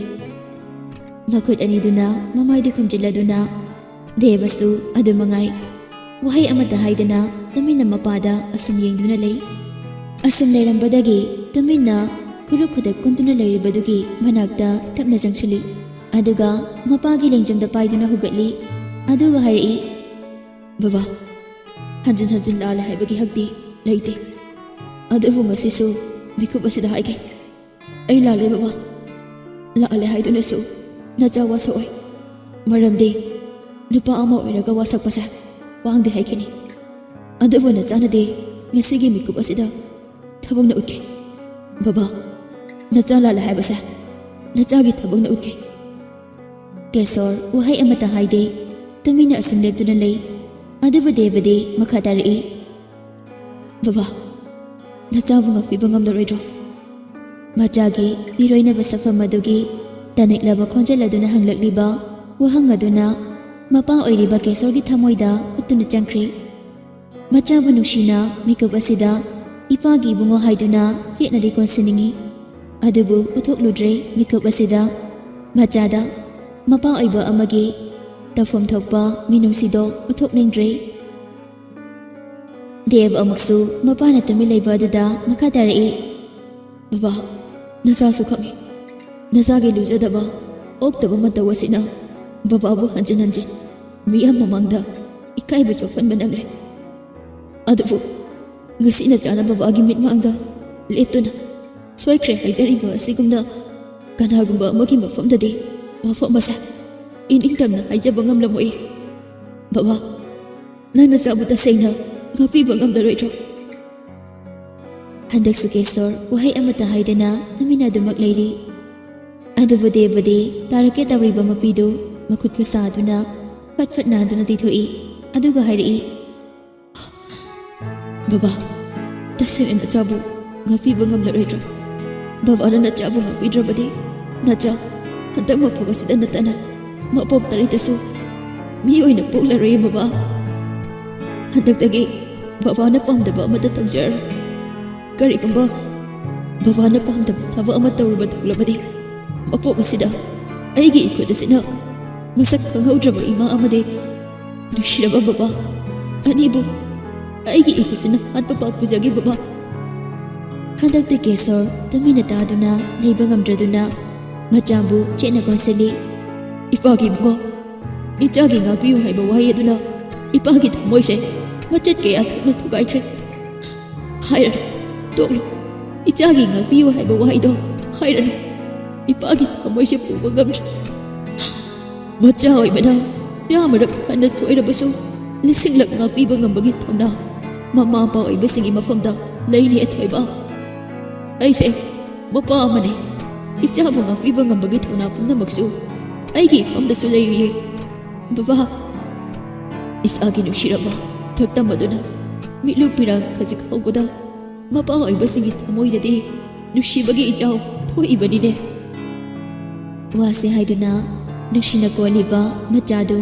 ꯃꯈꯨꯠ ꯑꯅꯤꯗꯨꯅ ꯃꯃꯥꯏꯗꯨ ꯈꯨꯝꯖꯤꯜꯂꯗꯨꯅ ꯗꯦꯕꯁꯨ ꯑꯗꯨ ꯃꯉꯥꯏ꯫ ꯋꯥꯍꯩ ꯑꯃꯠꯇ ꯍꯥꯏꯗꯅ ꯇꯨꯃꯤꯟꯅ ꯃꯄꯥꯗ ꯑꯁꯨꯝ ꯌꯦꯡꯗꯨꯅ ꯂꯩ꯫ ꯑꯁꯨꯝ ꯂꯩꯔꯝꯕꯗꯒꯤ ꯇꯨꯃꯤꯟꯅ ꯈꯨꯔꯨ ꯈꯨꯗ ꯀꯨꯟꯗꯨꯅ ꯂꯩꯔꯤꯕꯗꯨꯒꯤ ꯃꯅꯥꯛꯇ ꯇꯞꯅ ꯆꯪꯁꯤꯜꯂꯤ꯫ ꯑꯗꯨꯒ ꯃꯄꯥꯒꯤ ꯂꯦꯡꯖꯨꯝꯗ ꯄꯥꯏꯗꯨꯅ ꯍꯧꯒꯠꯂꯤ꯫ ꯑꯗꯨꯒ ꯍꯥꯏꯔꯛꯏ, "ꯕꯕꯥ, ꯍꯟꯖꯤꯟ ꯍꯟꯖꯤꯟ ꯂꯥꯜꯂꯦ ꯍꯥꯏꯕꯒꯤ ꯍꯛꯇꯤ ꯂꯩꯇꯦ꯫ ꯑꯗꯨꯕꯨ ꯉꯁꯤꯁꯨ ꯃꯤꯀꯨꯞ ꯑꯁꯤꯗ ꯍꯥꯏꯒꯦ꯫ ꯑꯩ ꯂꯥꯜꯂꯦ ꯕꯕꯥ꯫ ꯂꯥꯛꯂꯦ ꯍꯥꯏꯗꯨꯅꯁꯨ ꯅꯆꯥ ꯋꯥꯁꯛꯑꯣꯏ꯫ ꯃꯔꯝꯗꯤ ꯅꯨꯄꯥ ꯑꯃ ꯑꯣꯏꯔꯒ ꯋꯥꯁꯛꯄꯁꯦ ꯄꯥꯡꯗꯦ ꯍꯥꯏꯈꯤꯅꯤ꯫ ꯑꯗꯨꯕꯨ ꯅꯆꯥꯅꯗꯤ ꯉꯁꯤꯒꯤ ꯃꯤꯀꯨꯞ ꯑꯁꯤꯗ ꯊꯕꯛꯅ ꯎꯠꯈꯤ꯫ ꯕꯕꯥ, ꯅꯆꯥ ꯂꯥꯜꯂꯦ ꯍꯥꯏꯕꯁꯦ ꯅꯆꯥꯒꯤ ꯊꯕꯛꯅ ꯎꯠꯈꯤ꯫ ꯀꯦꯁꯣꯔ ꯋꯥꯍꯩ ꯑꯃꯠꯇ ꯍꯥꯏꯗꯦ꯫ ꯇꯨꯃꯤꯟꯅ ꯑꯁꯨꯝ ꯂꯦꯞꯇꯨꯅ ꯂꯩ꯫ ꯑꯗꯨꯕꯨ ꯗꯦꯕꯗꯤ ꯃꯈꯥ ꯇꯥꯔꯛꯏ, "ꯕꯕꯥ, ꯅꯆꯥꯕꯨ ꯉꯥꯛꯄꯤꯕ ꯉꯝꯂꯔꯣꯏꯗ꯭ꯔꯣ?" ꯃꯆꯥꯒꯤ ꯃꯤꯔꯣꯏꯅꯕ ꯁꯛꯐꯝ ꯑꯗꯨꯒꯤ ꯇꯅꯤꯛꯂꯕ ꯈꯣꯟꯖꯦꯜ ꯑꯗꯨꯅ ꯍꯪꯂꯛꯂꯤꯕ ꯋꯥꯍꯪ ꯑꯗꯨꯅ ꯃꯄꯥ ꯑꯣꯏꯔꯤꯕ ꯀꯦꯁꯣꯔꯒꯤ ꯊꯃꯣꯏꯗ ꯍꯨꯠꯇꯨꯅ ꯆꯪꯈ꯭ꯔꯤ꯫ ꯃꯆꯥꯕꯨ ꯅꯨꯡꯁꯤꯅ ꯃꯤꯀꯨꯞ ꯑꯁꯤꯗ "ꯏꯄꯥꯒꯤ ꯏꯕꯨꯡꯉꯣ" ꯍꯥꯏꯗꯨꯅ ꯆꯦꯠꯅꯗꯤ ꯀꯣꯟꯁꯤꯟꯅꯤꯡꯏ꯫ ꯑꯗꯨꯕꯨ ꯎꯠꯊꯣꯛꯂꯨꯗ꯭ꯔꯦ ꯃꯤꯀꯨꯞ ꯑꯁꯤꯗ꯫ ꯃꯆꯥꯗ ꯃꯄꯥ ꯑꯣꯏꯕ ꯑꯃꯒꯤ ꯇꯧꯐꯝ ꯊꯣꯛꯄ ꯃꯤꯅꯨꯡꯁꯤꯗꯣ ꯎꯠꯊꯣꯛꯅꯤꯡꯗ꯭ꯔꯦ꯫ ꯗꯦꯕ ꯑꯃꯨꯛꯁꯨ ꯃꯄꯥꯅ ꯇꯨꯃꯤꯟ ꯂꯩꯕ ꯑꯗꯨꯗ ꯃꯈꯥ ꯇꯥꯔꯛꯏ, "ꯕꯕꯥ, ꯅꯆꯥꯁꯨ ꯈꯪꯏ꯫ ꯅꯆꯥꯒꯤ ꯂꯨꯖꯗꯕ, ꯑꯣꯛꯇꯕ ꯃꯇꯧ ꯑꯁꯤꯅ ꯕꯕꯥꯕꯨ ꯍꯟꯖꯤꯟ ꯍꯟꯖꯤꯟ ꯃꯤꯌꯥꯝ ꯃꯃꯥꯡꯗ ꯏꯀꯥꯏꯕ ꯆꯣꯛꯍꯟꯕ ꯅꯪꯂꯦ꯫ ꯑꯗꯨꯕꯨ ꯉꯁꯤ ꯅꯆꯥꯅ ꯕꯕꯥꯒꯤ ꯃꯤꯠꯃꯥꯡꯗ ꯂꯦꯞꯇꯨꯅ ꯁꯣꯏꯈ꯭ꯔꯦ ꯍꯥꯏꯖꯔꯤꯕ ꯑꯁꯤꯒꯨꯝꯅ ꯀꯅꯥꯒꯨꯝꯕ ꯑꯃꯒꯤ ꯃꯐꯝꯗꯗꯤ ꯋꯥꯐꯝ ꯑꯁꯦ ꯏꯅꯤꯡꯇꯝꯅ ꯍꯥꯏꯖꯕ ꯉꯝꯂꯝꯃꯣꯏ꯫ ꯕꯕꯥ, ꯅꯪ ꯅꯆꯥꯕꯨ ꯇꯁꯦꯡꯅ ꯉꯥꯛꯄꯤꯕ ꯉꯝꯂꯔꯣꯏꯗ꯭ꯔꯣ?" ꯍꯟꯗꯛꯁꯨ ꯀꯦꯁꯣꯔ ꯋꯥꯍꯩ ꯑꯃꯠꯇ ꯍꯥꯏꯗꯅ ꯇꯨꯃꯤꯟꯅ ꯑꯗꯨꯃꯛ ꯂꯩꯔꯤ꯫ ꯑꯗꯨꯕꯨ ꯗꯦꯕꯗꯤ ꯇꯥꯔꯛꯀꯦ ꯇꯧꯔꯤꯕ ꯃꯄꯤꯗꯨ ꯃꯈꯨꯠ ꯈꯨꯠꯁꯥ ꯑꯗꯨꯅ ꯐꯠ ꯐꯠ ꯅꯥꯟꯗꯨꯅ ꯇꯩꯊꯣꯛꯏ꯫ ꯑꯗꯨꯒ ꯍꯥꯏꯔꯛꯏ, "ꯕꯕꯥ, ꯇꯁꯦꯡꯅ ꯅꯆꯥꯕꯨ ꯉꯥꯛꯄꯤꯕ ꯉꯝꯂꯔꯣꯏꯗ꯭ꯔꯣ? ꯕꯕꯥꯅ ꯅꯆꯥꯕꯨ ꯉꯥꯛꯄꯤꯗ꯭ꯔꯕꯗꯤ ꯅꯆꯥ ꯍꯟꯗꯛ ꯃꯄꯣꯛ ꯑꯁꯤꯗ ꯅꯠꯇꯅ ꯃꯄꯣꯛ ꯇꯔꯦꯠꯇꯁꯨ ꯃꯤ ꯑꯣꯏꯅ ꯄꯣꯛꯂꯔꯣꯏ ꯕꯕꯥ꯫ ꯍꯟꯗꯛꯇꯒꯤ ꯕꯕꯥꯅ ꯄꯥꯝꯗꯕ ꯑꯃꯠꯇ ꯇꯧꯖꯔꯔꯣꯏ꯫ ꯀꯔꯤꯒꯨꯝꯕ ꯕꯕꯥꯅ ꯄꯥꯝꯗꯕ ꯊꯕꯛ ꯑꯃ ꯇꯧꯔꯨꯕ ꯊꯣꯛꯂꯕꯗꯤ ꯃꯄꯣꯛ ꯑꯁꯤꯗ ꯑꯩꯒꯤ ꯏꯈꯨꯠ ꯑꯁꯤꯅ ꯃꯁꯛ ꯈꯪꯍꯧꯗ꯭ꯔꯕ ꯏꯃꯥ ꯑꯃꯗꯤ ꯅꯨꯡꯁꯤꯔꯕ ꯕꯕꯥ ꯑꯅꯤꯕꯨ ꯑꯩꯒꯤ ꯏꯈꯨꯠꯁꯤꯅ ꯍꯥꯠꯄ ꯄꯥꯞ ꯄꯨꯖꯒꯦ ꯕꯕꯥ꯫" ꯍꯟꯗꯛꯇꯤ ꯀꯦꯁꯣꯔ ꯇꯨꯃꯤꯟꯅ ꯇꯥꯗꯨꯅ ꯂꯩꯕ ꯉꯝꯗ꯭ꯔꯗꯨꯅ ꯃꯆꯥꯕꯨ ꯆꯦꯠꯅ ꯀꯣꯟꯁꯤꯜꯂꯤ꯫ "ꯏꯄꯥꯒꯤ ꯏꯕꯨꯡꯉꯣ, ꯏꯆꯥꯒꯤ ꯉꯥꯛꯄꯤꯌꯨ ꯍꯥꯏꯕ ꯋꯥꯍꯩ ꯑꯗꯨꯅ ꯏꯄꯥꯒꯤ ꯊꯃꯣꯏꯁꯦ ꯃꯆꯦꯠ ꯀꯌꯥ ꯊꯣꯛꯅ ꯊꯨꯒꯥꯏꯈ꯭ꯔꯦ꯫ ꯍꯥꯏꯔꯅꯨ, ꯇꯣꯛꯂꯣ꯫ ꯏꯆꯥꯒꯤ ꯉꯥꯛꯄꯤꯌꯨ ꯍꯥꯏꯕ ꯋꯥꯍꯩꯗꯣ ꯍꯥꯏꯔꯅꯨ꯫ ꯏꯄꯥꯒꯤ ꯊꯃꯣꯏꯁꯦ ꯄꯨꯕ ꯉꯝꯗ꯭ꯔꯦ꯫ ꯃꯆꯥ ꯑꯣꯏꯕꯅ ꯆꯥꯝꯃꯔꯛ ꯍꯟꯅ ꯁꯣꯏꯔꯕꯁꯨ ꯂꯤꯁꯤꯡꯂꯛ ꯉꯥꯛꯄꯤꯕ ꯉꯝꯕꯒꯤ ꯊꯧꯅꯥ ꯃꯃꯥ ꯃꯄꯥ ꯑꯣꯏꯕꯁꯤꯡꯒꯤ ꯃꯐꯝꯗ ꯂꯩꯅꯤ ꯑꯊꯣꯏꯕ꯫ ꯑꯩꯁꯦ ꯃꯄꯥ ꯑꯃꯅꯤ꯫ ꯏꯆꯥꯕꯨ ꯉꯥꯛꯄꯤꯕ ꯉꯝꯕꯒꯤ ꯊꯧꯅꯥ ꯄꯨꯝꯅꯃꯛꯁꯨ ꯑꯩꯒꯤ ꯏꯐꯝꯗꯁꯨ ꯂꯩꯔꯤꯌꯦ꯫ ꯕꯕꯥ, ꯏꯁꯥꯒꯤ ꯅꯨꯡꯁꯤꯔꯕ ꯁꯛꯇꯝ ꯑꯗꯨꯅ ꯃꯤꯠꯂꯨ ꯄꯤꯔꯥꯡ ꯈꯖꯤꯛ ꯍꯧꯕꯗ ꯃꯄꯥ ꯑꯣꯏꯕꯁꯤꯡꯒꯤ ꯊꯃꯣꯏꯗꯗꯤ ꯅꯨꯡꯁꯤꯕꯒꯤ ꯏꯆꯥꯎ ꯊꯣꯛꯏꯕꯅꯤꯅꯦ꯫ ꯋꯥꯁꯦ ꯍꯥꯏꯗꯨꯅ ꯅꯨꯡꯁꯤꯅ ꯀꯣꯜꯂꯤꯕ ꯃꯆꯥꯗꯨ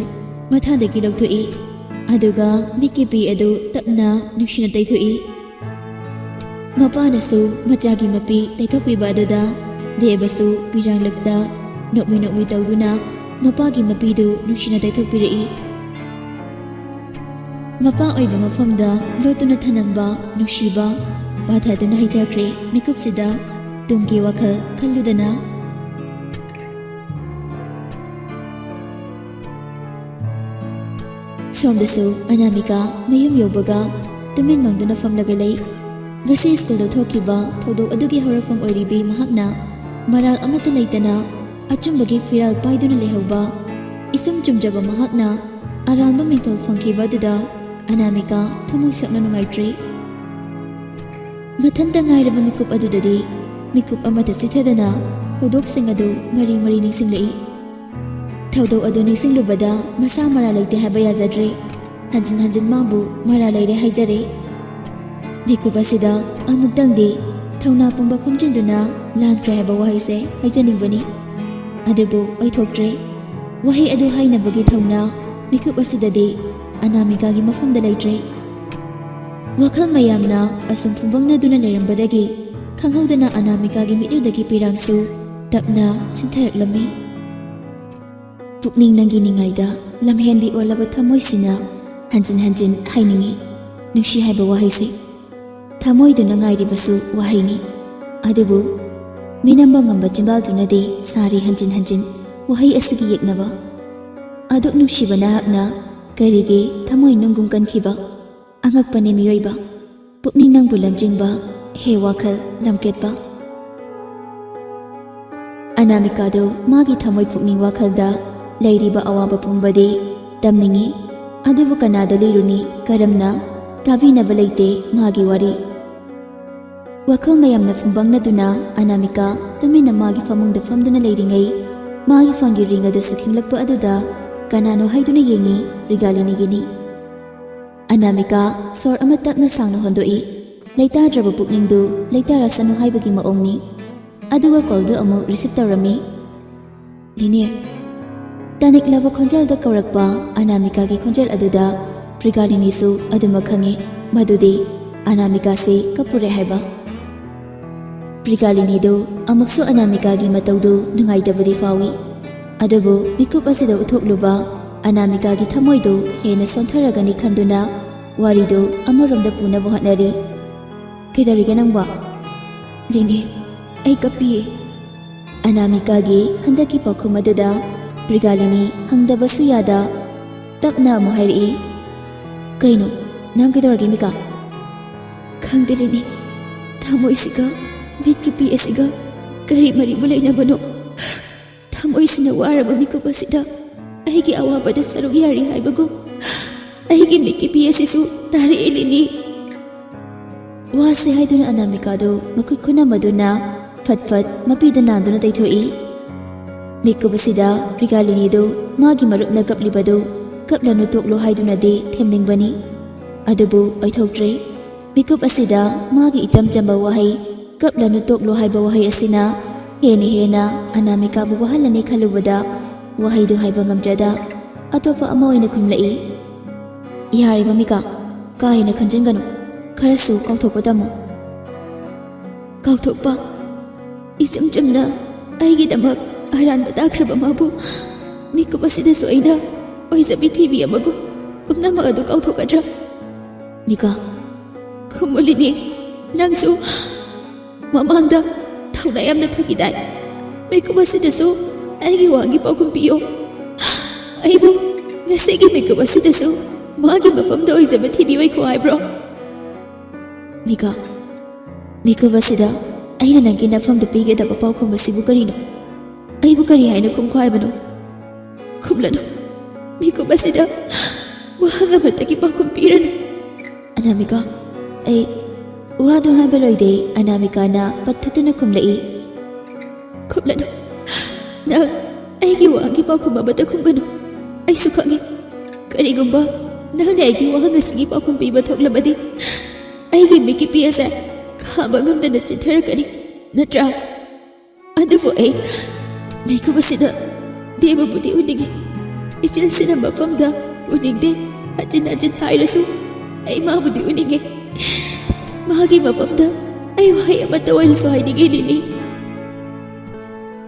ꯃꯊꯥꯗꯒꯤ ꯂꯧꯊꯣꯛꯏ꯫ ꯑꯗꯨꯒ ꯃꯤꯠꯀꯤ ꯄꯤ ꯑꯗꯨ ꯇꯞꯅ ꯅꯨꯡꯁꯤꯅ ꯇꯩꯊꯣꯛꯏ꯫ ꯃꯄꯥꯅꯁꯨ ꯃꯆꯥꯒꯤ ꯃꯄꯤ ꯇꯩꯊꯣꯛꯄꯤꯕ ꯑꯗꯨꯗ ꯗꯦꯕꯁꯨ ꯄꯤꯔꯥꯡꯂꯛꯇ ꯅꯣꯛꯃꯤ ꯅꯣꯛꯃꯤ ꯇꯧꯗꯨꯅ ꯃꯄꯥꯒꯤ ꯃꯄꯤꯗꯨ ꯅꯨꯡꯁꯤꯅ ꯇꯩꯊꯣꯛꯄꯤꯔꯛꯏ꯫ ꯃꯄꯥ ꯑꯣꯏꯕ ꯃꯐꯝꯗ ꯂꯣꯠꯇꯨꯅ ꯊꯅꯝꯕ ꯅꯨꯡꯁꯤꯕ ꯄꯥꯊꯗꯨꯅ ꯍꯩꯊꯈ꯭ꯔꯦ꯫ ꯃꯤꯀꯨꯞꯁꯤꯗ ꯇꯨꯡꯒꯤ ꯋꯥꯈꯜ ꯈꯜꯂꯨꯗꯅ꯫ ꯁꯣꯝꯗꯁꯨ ꯑꯅꯥꯃꯤꯀꯥ ꯃꯌꯨꯝ ꯌꯧꯕꯒ ꯇꯨꯃꯤꯟ ꯃꯪꯗꯨꯅ ꯐꯝꯂꯒ ꯂꯩ꯫ ꯉꯁꯤ ꯁ꯭ꯀꯨꯜꯗ ꯊꯣꯛꯈꯤꯕ ꯊꯧꯗꯣꯛ ꯑꯗꯨꯒꯤ ꯍꯧꯔꯛꯐꯝ ꯑꯣꯏꯔꯤꯕꯤ ꯃꯍꯥꯛꯅ ꯃꯔꯥꯜ ꯑꯃꯠꯇ ꯂꯩꯇꯅ ꯑꯆꯨꯝꯕꯒꯤ ꯐꯤꯔꯥꯜ ꯄꯥꯏꯗꯨꯅ ꯂꯩꯍꯧꯕ ꯏꯆꯨꯝ ꯆꯨꯝꯖꯕ ꯃꯍꯥꯛꯅ ꯑꯔꯥꯟꯕ ꯃꯤꯡꯊꯣꯜ ꯐꯪꯈꯤꯕ ꯑꯗꯨꯗ ꯑꯅꯥꯃꯤꯀꯥ ꯊꯃꯣꯏ ꯁꯣꯛꯅ ꯅꯨꯡꯉꯥꯏꯇ꯭ꯔꯤ꯫ ꯃꯊꯟꯇ ꯉꯥꯏꯔꯕ ꯃꯤꯀꯨꯞ ꯑꯗꯨꯗꯗꯤ ꯃꯤꯀꯨꯞ ꯑꯃꯠꯇ ꯆꯤꯊꯗꯅ ꯊꯧꯗꯣꯛꯁꯤꯡ ꯑꯗꯨ ꯃꯔꯤ ꯃꯔꯤ ꯅꯤꯡꯁꯤꯡꯂꯛꯏ꯫ ꯊꯧꯗꯣꯛ ꯑꯗꯨ ꯅꯤꯡꯁꯤꯡꯂꯨꯕꯗ ꯃꯁꯥ ꯃꯔꯥ ꯂꯩꯇꯦ ꯍꯥꯏꯕ ꯌꯥꯖꯗ꯭ꯔꯦ꯫ ꯍꯟꯖꯤꯟ ꯍꯟꯖꯤꯟ ꯃꯥꯕꯨ ꯃꯔꯥ ꯂꯩꯔꯦ ꯍꯥꯏꯖꯔꯦ꯫ ꯃꯤꯀꯨꯞ ꯑꯁꯤꯗ ꯑꯃꯨꯛꯇꯪꯗꯤ ꯊꯧꯅꯥ ꯄꯨꯝꯕ ꯈꯣꯝꯖꯤꯟꯗꯨꯅ ꯂꯥꯟꯈ꯭ꯔꯦ ꯍꯥꯏꯕ ꯋꯥꯍꯩꯁꯦ ꯍꯥꯏꯖꯅꯤꯡꯕꯅꯤ꯫ ꯑꯗꯨꯕꯨ ꯑꯣꯏꯊꯣꯛꯇ꯭ꯔꯦ꯫ ꯋꯥꯍꯩ ꯑꯗꯨ ꯍꯥꯏꯅꯕꯒꯤ ꯊꯧꯅꯥ ꯃꯤꯀꯨꯞ ꯑꯁꯤꯗꯗꯤ ꯑꯅꯥꯃꯤꯀꯥꯒꯤ ꯃꯐꯝꯗ ꯂꯩꯇ꯭ꯔꯦ꯫ ꯋꯥꯈꯜ ꯃꯌꯥꯝꯅ ꯑꯁꯨꯝ ꯐꯨꯝꯕꯪꯅꯗꯨꯅ ꯂꯩꯔꯝꯕꯗꯒꯤ ꯈꯪꯍꯧꯗꯅ ꯑꯅꯥꯃꯤꯀꯥꯒꯤ ꯃꯤꯠꯂꯨꯗꯒꯤ ꯄꯤꯔꯥꯡꯁꯨ ꯇꯞꯅ ꯁꯤꯟꯊꯔꯛꯂꯝꯃꯤ꯫ ꯄꯨꯛꯅꯤꯡ ꯅꯪꯒꯤ ꯅꯤꯡꯉꯥꯏꯗ ꯂꯝꯍꯦꯟꯕꯤ ꯑꯣꯜꯂꯕ ꯊꯃꯣꯏꯁꯤꯅ ꯍꯟꯖꯤꯟ ꯍꯟꯖꯤꯟ ꯍꯥꯏꯅꯤꯡꯏ ꯅꯨꯡꯁꯤ ꯍꯥꯏꯕ ꯋꯥꯍꯩꯁꯦ꯫ ꯊꯃꯣꯏꯗꯨꯅ ꯉꯥꯏꯔꯤꯕꯁꯨ ꯋꯥꯍꯩꯅꯤ꯫ ꯑꯗꯨꯕꯨ ꯃꯤꯅꯝꯕ ꯉꯝꯕ ꯆꯤꯟꯕꯥꯜꯗꯨꯅꯗꯤ ꯁꯥꯔꯤ ꯍꯟꯖꯤꯟ ꯍꯟꯖꯤꯟ ꯋꯥꯍꯩ ꯑꯁꯤꯒꯤ ꯌꯦꯛꯅꯕ꯫ ꯑꯗꯨꯛ ꯅꯨꯡꯁꯤꯕ ꯅꯍꯥꯛꯅ ꯀꯔꯤꯒꯤ ꯊꯃꯣꯏ ꯅꯨꯡꯒꯨꯝ ꯀꯟꯈꯤꯕ? ꯑꯉꯛꯄꯅꯤ ꯃꯤꯑꯣꯏꯕ꯫ ꯄꯨꯛꯅꯤꯡ ꯅꯪꯕꯨ ꯂꯝꯖꯤꯡꯕ, ꯍꯦ ꯋꯥꯈꯜ ꯂꯝꯀꯦꯠꯄ꯫ ꯑꯅꯥꯃꯤꯀꯥꯗꯨ ꯃꯥꯒꯤ ꯊꯃꯣꯏ ꯄꯨꯛꯅꯤꯡ ꯋꯥꯈꯜꯗ ꯂꯩꯔꯤꯕ ꯑꯋꯥꯕ ꯄꯨꯝꯕꯗꯤ ꯇꯝꯅꯤꯡꯏ, ꯑꯗꯨꯕꯨ ꯀꯅꯥꯗ ꯂꯤꯔꯨꯅꯤ, ꯀꯔꯝꯅ? ꯇꯥꯕꯤꯅꯕ ꯂꯩꯇꯦ ꯃꯥꯒꯤ ꯋꯥꯔꯤ꯫ ꯋꯥꯈꯜ ꯃꯌꯥꯝꯅ ꯐꯨꯝꯕꯪꯅꯗꯨꯅ ꯑꯅꯥꯃꯤꯀꯥ ꯇꯨꯃꯤꯟꯅ ꯃꯥꯒꯤ ꯐꯃꯨꯡꯗ ꯐꯝꯗꯨꯅ ꯂꯩꯔꯤꯉꯩ, ꯃꯥꯒꯤ ꯐꯣꯟꯒꯤ ꯔꯤꯡ ꯑꯗꯨꯁꯨ ꯈꯤꯡꯂꯛꯄ ꯑꯗꯨꯗ ꯀꯅꯥꯅꯣ ꯍꯥꯏꯗꯨꯅ ꯌꯦꯡꯏ, ꯄ꯭ꯔꯤꯒꯥꯂꯤꯅꯤꯒꯤꯅꯤ꯫ ꯑꯅꯥꯃꯤꯀꯥ ꯁꯣꯔ ꯑꯃ ꯇꯞꯅ ꯁꯥꯡꯅ ꯍꯣꯟꯗꯣꯛꯏ꯫ ꯂꯩꯇꯥꯗ꯭ꯔꯕ ꯄꯨꯛꯅꯤꯡꯗꯨ ꯂꯩꯇꯥꯔꯁꯅꯨ ꯍꯥꯏꯕꯒꯤ ꯃꯑꯣꯡꯅꯤ꯫ ꯑꯗꯨꯒ ꯀꯣꯜꯗꯨ ꯑꯃꯨꯛ ꯔꯤꯁꯤꯞ ꯇꯧꯔꯝꯃꯤ꯫ "ꯂꯤꯅꯤ"꯫ ꯇꯥꯅꯤꯛꯂꯕ ꯈꯣꯟꯖꯦꯜꯗ ꯀꯧꯔꯛꯄ ꯑꯅꯥꯃꯤꯀꯥꯒꯤ ꯈꯣꯟꯖꯦꯜ ꯑꯗꯨꯗ ꯄ꯭ꯔꯤꯒꯥꯂꯤꯅꯤꯁꯨ ꯑꯗꯨꯃꯛ ꯈꯪꯏ, ꯃꯗꯨꯗꯤ ꯑꯅꯥꯃꯤꯀꯥꯁꯤ ꯀꯞꯄꯨꯔꯦ ꯍꯥꯏꯕ꯫ ꯄ꯭ꯔꯤꯒꯥꯂꯤꯅꯤꯗꯨ ꯑꯃꯨꯛꯁꯨ ꯑꯅꯥꯃꯤꯀꯥꯒꯤ ꯃꯇꯧꯗꯨ ꯅꯨꯡꯉꯥꯏꯇꯕꯗꯤ ꯐꯥꯎꯏ, ꯑꯗꯨꯕꯨ ꯃꯤꯀꯨꯞ ꯑꯁꯤꯗ ꯎꯠꯊꯣꯛꯂꯨꯕ ꯑꯅꯥꯃꯤꯀꯥꯒꯤ ꯊꯃꯣꯏꯗꯨ ꯍꯦꯟꯅ ꯁꯣꯟꯊꯔꯒꯅꯤ ꯈꯟꯗꯨꯅ ꯋꯥꯔꯤꯗꯨ ꯑꯃꯔꯣꯝꯗ ꯄꯨꯅꯕ ꯍꯣꯠꯅꯔꯤ꯫ "ꯀꯩꯗꯧꯔꯤꯒꯦ ꯅꯪꯕꯣ?" "ꯂꯤꯅꯤ, ꯑꯩ ꯀꯞꯄꯤꯌꯦ"꯫ ꯑꯅꯥꯃꯤꯀꯥꯒꯤ ꯍꯟꯗꯛꯀꯤ ꯄꯥꯎꯈꯨꯝ ꯑꯗꯨꯗ ꯄ꯭ꯔꯤꯒꯥꯂꯤꯅꯤ ꯍꯪꯗꯕꯁꯨ ꯌꯥꯗ ꯇꯞꯅ ꯑꯃꯨꯛ ꯍꯥꯏꯔꯛꯏ, "ꯀꯩꯅꯣ? ꯅꯪ ꯀꯩꯗꯧꯔꯒꯦ, ꯃꯤꯀꯥ?" "ꯈꯪꯗꯦ ꯂꯤꯅꯤ, ꯊꯃꯣꯏꯁꯤꯒ ꯃꯤꯠꯀꯤ ꯄꯤ ꯑꯁꯤꯒ ꯀꯔꯤ ꯃꯔꯤꯕꯨ ꯂꯩꯅꯕꯅꯣ? ꯊꯃꯣꯏꯁꯤꯅ ꯋꯥꯔꯕ ꯃꯤꯀꯨꯞ ꯑꯁꯤꯗ ꯑꯩꯒꯤ ꯑꯋꯥꯕꯗ ꯁꯔꯨꯛ ꯌꯥꯔꯤ ꯍꯥꯏꯕꯒꯨꯝ ꯑꯩꯒꯤ ꯃꯤꯠꯀꯤ ꯄꯤ ꯑꯁꯤꯁꯨ ꯇꯥꯔꯛꯏ ꯂꯤꯅꯤ"꯫ ꯋꯥꯁꯦ ꯍꯥꯏꯗꯨꯅ ꯑꯅꯥꯃꯤꯀꯥꯗꯨ ꯃꯈꯨꯠ ꯈꯨꯅꯝ ꯑꯗꯨꯅ ꯐꯠ ꯐꯠ ꯃꯄꯤꯗ ꯅꯥꯟꯗꯨꯅ ꯇꯩꯊꯣꯛꯏ꯫ ꯃꯤꯀꯨꯞ ꯑꯁꯤꯗ ꯄ꯭ꯔꯤꯒꯥꯂꯤꯅꯤꯗꯨ ꯃꯥꯒꯤ ꯃꯔꯨꯞꯅ ꯀꯞꯂꯤꯕꯗꯨ ꯀꯞꯂꯅꯨ ꯇꯣꯛꯂꯣ ꯍꯥꯏꯗꯨꯅꯗꯤ ꯊꯦꯝꯅꯤꯡꯕꯅꯤ, ꯑꯗꯨꯕꯨ ꯑꯣꯏꯊꯣꯛꯇ꯭ꯔꯦ꯫ ꯃꯤꯀꯨꯞ ꯑꯁꯤꯗ ꯃꯥꯒꯤ ꯏꯆꯝ ꯆꯝꯕ ꯋꯥꯍꯩ "ꯀꯞꯂꯅꯨ ꯇꯣꯛꯂꯣ" ꯍꯥꯏꯕ ꯋꯥꯍꯩ ꯑꯁꯤꯅ ꯍꯦꯟꯅ ꯍꯦꯟꯅ ꯑꯅꯥꯃꯤꯀꯥꯕꯨ ꯋꯥꯍꯜꯂꯅꯤ ꯈꯜꯂꯨꯕꯗ ꯋꯥꯍꯩꯗꯨ ꯍꯥꯏꯕ ꯉꯝꯖꯗ ꯑꯇꯣꯞꯄ ꯑꯃ ꯑꯣꯏꯅ ꯈꯨꯝꯂꯛꯏ꯫ "ꯌꯥꯔꯦ ꯃꯃꯤꯀꯥ, ꯀꯥ ꯍꯦꯟꯅ ꯈꯟꯖꯤꯟꯒꯅꯨ, ꯈꯔꯁꯨ ꯀꯥꯎꯊꯣꯛꯄ ꯇꯝꯃꯨ"꯫ "ꯀꯥꯎꯊꯣꯛꯄ? ꯏꯆꯝ ꯆꯝꯅ ꯑꯩꯒꯤꯗꯃꯛ ꯑꯔꯥꯟꯕ ꯇꯥꯈ꯭ꯔꯕ ꯃꯥꯕꯨ ꯃꯤꯀꯨꯞ ꯑꯁꯤꯗꯁꯨ ꯑꯩꯅ ꯑꯣꯏꯖꯕꯤ ꯊꯤꯕꯤ ꯑꯃꯒꯨꯝ ꯄꯨꯝꯅꯃꯛ ꯑꯗꯨ ꯀꯥꯎꯊꯣꯛꯀꯗ꯭ꯔꯥ?" "ꯃꯤꯀꯥ"꯫ "ꯈꯨꯝꯃꯨ ꯂꯤꯅꯤ, ꯅꯪꯁꯨ ꯃꯃꯥꯡꯗ ꯊꯧꯅꯥ ꯌꯥꯝꯅ ꯐꯈꯤꯗꯥꯏ? ꯃꯤꯀꯨꯞ ꯑꯁꯤꯗꯁꯨ ꯑꯩꯒꯤ ꯋꯥꯒꯤ ꯄꯥꯎꯈꯨꯝ ꯄꯤꯌꯣ꯫ ꯑꯩꯕꯨ ꯉꯁꯤꯒꯤ ꯃꯤꯀꯨꯞ ꯑꯁꯤꯗꯁꯨ ꯃꯥꯒꯤ ꯃꯐꯝꯗ ꯑꯣꯏꯖꯕ ꯊꯤꯕꯤ ꯑꯣꯏꯈꯣ ꯍꯥꯏꯕ꯭ꯔꯣ?" "ꯃꯤꯀꯥ, ꯃꯤꯀꯨꯞ ꯑꯁꯤꯗ ꯑꯩꯅ ꯅꯪꯒꯤ ꯅꯐꯝꯗ ꯄꯤꯒꯗꯕ ꯄꯥꯎꯈꯨꯝ ꯑꯁꯤꯕꯨ ꯀꯔꯤꯅꯣ? ꯑꯩꯕꯨ ꯀꯔꯤ ꯍꯥꯏꯅ ꯈꯨꯝꯈꯣ ꯍꯥꯏꯕꯅꯣ? ꯈꯨꯝꯂꯅꯨ꯫ ꯃꯤꯀꯨꯞ ꯑꯁꯤꯗ ꯋꯥꯍꯪ ꯑꯃꯠꯇꯒꯤ ꯄꯥꯎꯈꯨꯝ ꯄꯤꯔꯅꯨ꯫ ꯑꯅꯥꯃꯤꯀꯥ, ꯑꯩ ꯋꯥꯗꯨ ꯍꯥꯏꯕ ꯂꯣꯏꯗꯦ꯫ ꯑꯅꯥꯃꯤꯀꯥꯅ ꯄꯠꯊꯗꯨꯅ ꯈꯨꯝꯂꯛꯏ, "ꯈꯨꯝꯂꯅꯨ꯫ ꯅꯪ ꯑꯩꯒꯤ ꯋꯥꯍꯪꯒꯤ ꯄꯥꯎꯈꯨꯝ ꯑꯃꯠꯇ ꯈꯨꯝꯒꯅꯨ꯫ ꯑꯩꯁꯨ ꯈꯪꯏ, ꯀꯔꯤꯒꯨꯝꯕ ꯅꯪꯅ ꯑꯩꯒꯤ ꯋꯥꯍꯪ ꯑꯁꯤꯒꯤ ꯄꯥꯎꯈꯨꯝ ꯄꯤꯕ ꯊꯣꯛꯂꯕꯗꯤ, ꯑꯩꯒꯤ ꯃꯤꯠꯀꯤ ꯄꯤ ꯑꯁꯦ ꯈꯥꯝꯕ ꯉꯝꯗꯅ ꯆꯤꯟꯊꯔꯛꯀꯅꯤ, ꯅꯠꯇ꯭ꯔꯥ? ꯑꯗꯨꯕꯨ ꯑꯩ ꯃꯤꯀꯨꯞ ꯑꯁꯤꯗ ꯗꯦꯕꯕꯨꯗꯤ ꯎꯅꯤꯡꯉꯤ꯫ ꯏꯆꯦꯜꯁꯤꯅ ꯃꯐꯝꯗ ꯎꯅꯤꯡꯗꯦ꯫ ꯍꯟꯖꯤꯟ ꯍꯟꯖꯤꯟ ꯍꯥꯏꯔꯁꯨ ꯑꯩ ꯃꯥꯕꯨꯗꯤ ꯎꯅꯤꯡꯉꯤ꯫ ꯃꯥꯒꯤ ꯃꯐꯝꯗ ꯑꯩ ꯋꯥꯍꯩ ꯑꯃꯠꯇ ꯑꯣꯏꯔꯁꯨ ꯍꯥꯏꯅꯤꯡꯉꯤ, ꯂꯤꯂꯤ꯫"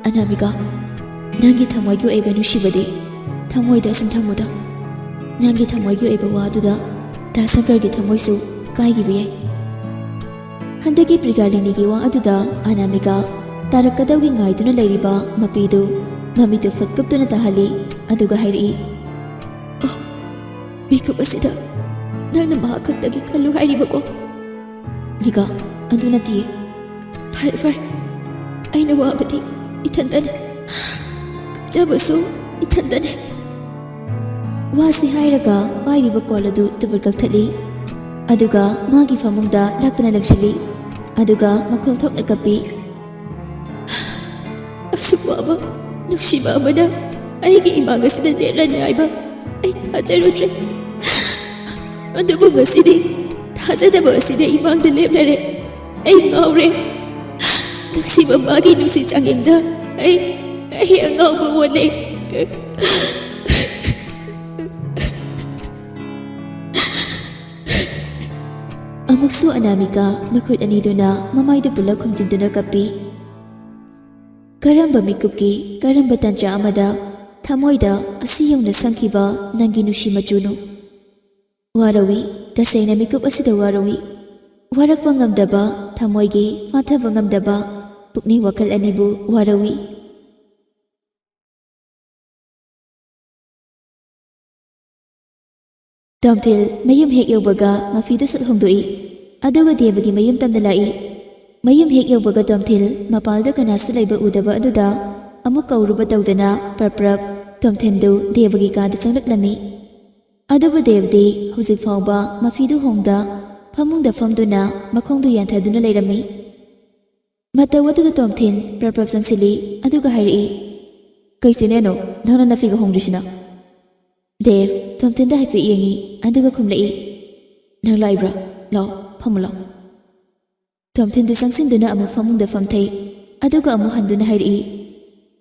"ꯑꯅꯥꯃꯤꯀꯥ, ꯅꯪꯒꯤ ꯊꯃꯣꯏꯒꯤ ꯑꯣꯏꯕ ꯅꯨꯡꯁꯤꯕꯗꯤ ꯊꯃꯣꯏꯗ ꯑꯁꯨꯝ ꯊꯝꯃꯨꯗ꯫ ꯅꯪꯒꯤ ꯊꯃꯣꯏꯒꯤ ꯑꯣꯏꯕ ꯋꯥꯗꯨꯗ ꯗꯥ ꯁꯪꯀꯔꯒꯤ ꯊꯃꯣꯏꯁꯨ ꯀꯥꯏꯈꯤꯕ ꯌꯥꯏ꯫" ꯍꯟꯗꯛꯀꯤ ꯄ꯭ꯔꯤꯒꯥꯂꯤꯅꯤꯒꯤ ꯋꯥ ꯑꯗꯨꯗ ꯑꯅꯥꯃꯤꯀꯥ ꯇꯥꯔꯛꯀꯗꯧꯒꯤ ꯉꯥꯏꯗꯨꯅ ꯂꯩꯔꯤꯕ ꯃꯄꯤꯗꯨ ꯃꯃꯤꯠꯇꯨ ꯐꯨꯠ ꯀꯨꯞꯇꯨꯅ ꯇꯥꯍꯜꯂꯤ꯫ ꯑꯗꯨꯒ ꯍꯥꯏꯔꯛꯏ, "ꯑꯣ, ꯃꯤꯀꯨꯞ ꯑꯁꯤꯗ ꯅꯪꯅ ꯃꯍꯥꯛ ꯈꯛꯇꯒꯤ ꯈꯜꯂꯨ ꯍꯥꯏꯔꯤꯕꯀꯣ?" "ꯃꯤꯀꯥ, ꯑꯗꯨ ꯅꯠꯇꯤꯌꯦ꯫" "ꯐꯔꯦ, ꯐꯔꯦ꯫ ꯑꯩꯅ ꯋꯥꯕꯗꯤ ꯏꯊꯟꯇꯅꯤ, ꯀꯞꯆꯕꯁꯨ ꯏꯊꯟꯇꯅꯤ꯫" ꯋꯥꯁꯤ ꯍꯥꯏꯔꯒ ꯄꯥꯏꯔꯤꯕ ꯀꯣꯜ ꯑꯗꯨ ꯇꯨꯕꯜ ꯀꯛꯊꯠꯂꯤ꯫ ꯑꯗꯨꯒ ꯃꯥꯒꯤ ꯐꯃꯨꯡꯗ ꯂꯥꯛꯇꯨꯅ ꯂꯪꯁꯤꯜꯂꯤ꯫ ꯑꯗꯨꯒ ꯃꯈꯣꯜ ꯊꯣꯛꯅ ꯀꯞꯄꯤ꯫ "ꯑꯁꯨꯛ ꯋꯥꯕ ꯅꯨꯡꯁꯤꯕ ꯑꯃꯅ ꯑꯩꯒꯤ ꯏꯃꯥꯡ ꯑꯁꯤꯗ ꯂꯦꯞꯂꯅꯤ ꯍꯥꯏꯕ ꯑꯩ ꯊꯥꯖꯔꯨꯗ꯭ꯔꯦ꯫ ꯑꯗꯨꯕꯨ ꯉꯁꯤꯗꯤ ꯊꯥꯖꯗꯕ ꯑꯁꯤꯅ ꯏꯃꯥꯡꯗ ꯂꯦꯞꯂꯔꯦ꯫ ꯑꯩ ꯉꯥꯎꯔꯦ꯫ ꯅꯨꯡꯁꯤꯕ ꯃꯥꯒꯤ ꯅꯨꯡꯁꯤ ꯆꯥꯡꯌꯦꯡꯗ ꯑꯩ, ꯑꯩ ꯑꯉꯥꯎꯕ ꯑꯣꯜꯂꯦ꯫" ꯑꯃꯨꯛꯁꯨ ꯑꯅꯥꯃꯤꯀꯥ ꯃꯈꯨꯠ ꯑꯅꯤꯗꯨꯅ ꯃꯃꯥꯏꯗꯨ ꯄꯨꯂꯞ ꯈꯨꯝꯖꯤꯟꯗꯨꯅ ꯀꯞꯄꯤ꯫ ꯀꯔꯝꯕ ꯃꯤꯀꯨꯞꯀꯤ ꯀꯔꯝꯕ ꯇꯥꯟꯖꯥ ꯑꯃꯗ ꯊꯃꯣꯏꯗ ꯑꯁꯤ ꯌꯧꯅ ꯁꯪꯈꯤꯕ ꯅꯪꯒꯤ ꯅꯨꯡꯁꯤ ꯃꯆꯨꯅꯣ? ꯋꯥꯔꯧꯏ, ꯇꯁꯦꯡꯅ ꯃꯤꯀꯨꯞ ꯑꯁꯤꯗ ꯋꯥꯔꯧꯏ꯫ ꯋꯥꯔꯛꯄ ꯉꯝꯗꯕ, ꯊꯃꯣꯏꯒꯤ ꯐꯥꯊꯕ ꯉꯝꯗꯕ ꯄꯨꯛꯅꯤꯡ ꯋꯥꯈꯜ ꯑꯅꯤꯕꯨ ꯋꯥꯔꯧꯏ꯫ ꯇꯣꯝꯊꯤꯜ ꯃꯌꯨꯝ ꯍꯦꯛ ꯌꯧꯕꯒ ꯃꯐꯤꯗꯨ ꯁꯠ ꯍꯣꯡꯗꯣꯛꯏ꯫ ꯑꯗꯨꯒ ꯗꯦꯕꯒꯤ ꯃꯌꯨꯝ ꯇꯝꯅ ꯂꯥꯛꯏ꯫ ꯃꯌꯨꯝ ꯍꯦꯛ ꯌꯧꯕꯒ ꯇꯣꯝꯊꯤꯜ ꯃꯄꯥꯜꯗ ꯀꯅꯥꯁꯨ ꯂꯩꯕ ꯎꯗꯕ ꯑꯗꯨꯗ ꯑꯃꯨꯛ ꯀꯧꯔꯨꯕ ꯇꯧꯗꯅ ꯄ꯭ꯔꯞ ꯄ꯭ꯔꯞ ꯇꯣꯝꯊꯤꯟꯗꯨ ꯗꯦꯕꯒꯤ ꯀꯥꯗ ꯆꯪꯂꯛꯂꯝꯃꯤ꯫ ꯑꯗꯨꯕꯨ ꯗꯦꯕꯗꯤ ꯍꯧꯖꯤꯛ ꯐꯥꯎꯕ ꯃꯐꯤꯗꯨ ꯍꯣꯡꯗ ꯐꯃꯨꯡꯗ ꯐꯝꯗꯨꯅ ꯃꯈꯣꯡꯗꯨ ꯌꯥꯟꯊꯗꯨꯅ ꯂꯩꯔꯝꯃꯤ꯫ ꯃꯇꯧ ꯑꯗꯨꯗ ꯇꯣꯝꯊꯤꯟ ꯄ꯭ꯔꯞ ꯄ꯭ꯔꯞ ꯆꯪꯁꯤꯜꯂꯤ, ꯑꯗꯨꯒ ꯍꯥꯏꯔꯛꯏ, "ꯀꯩ ꯆꯦꯅꯦꯅꯣ ꯅꯪꯅ ꯅꯐꯤꯒ ꯍꯣꯡꯗ꯭ꯔꯤꯁꯤꯅ?" ꯗꯦꯕ ꯇꯣꯝꯊꯤꯟꯗ ꯍꯥꯏꯐꯦꯠ ꯌꯦꯡꯉꯤ, ꯑꯗꯨꯒ ꯈꯨꯝꯂꯛꯏ, "ꯅꯪ ꯂꯥꯛꯏꯕ꯭ꯔꯥ? ꯂꯥꯛꯑꯣ, ꯐꯝꯃꯨ ꯂꯥꯛꯑꯣ꯫" ꯇꯣꯝꯊꯤꯟꯗꯨ ꯆꯪꯁꯤꯟꯗꯨꯅ ꯑꯃꯨꯛ ꯐꯃꯨꯡꯗ ꯐꯝꯊꯩ, ꯑꯗꯨꯒ ꯑꯃꯨꯛ ꯍꯟꯗꯨꯅ ꯍꯥꯏꯔꯛꯏ,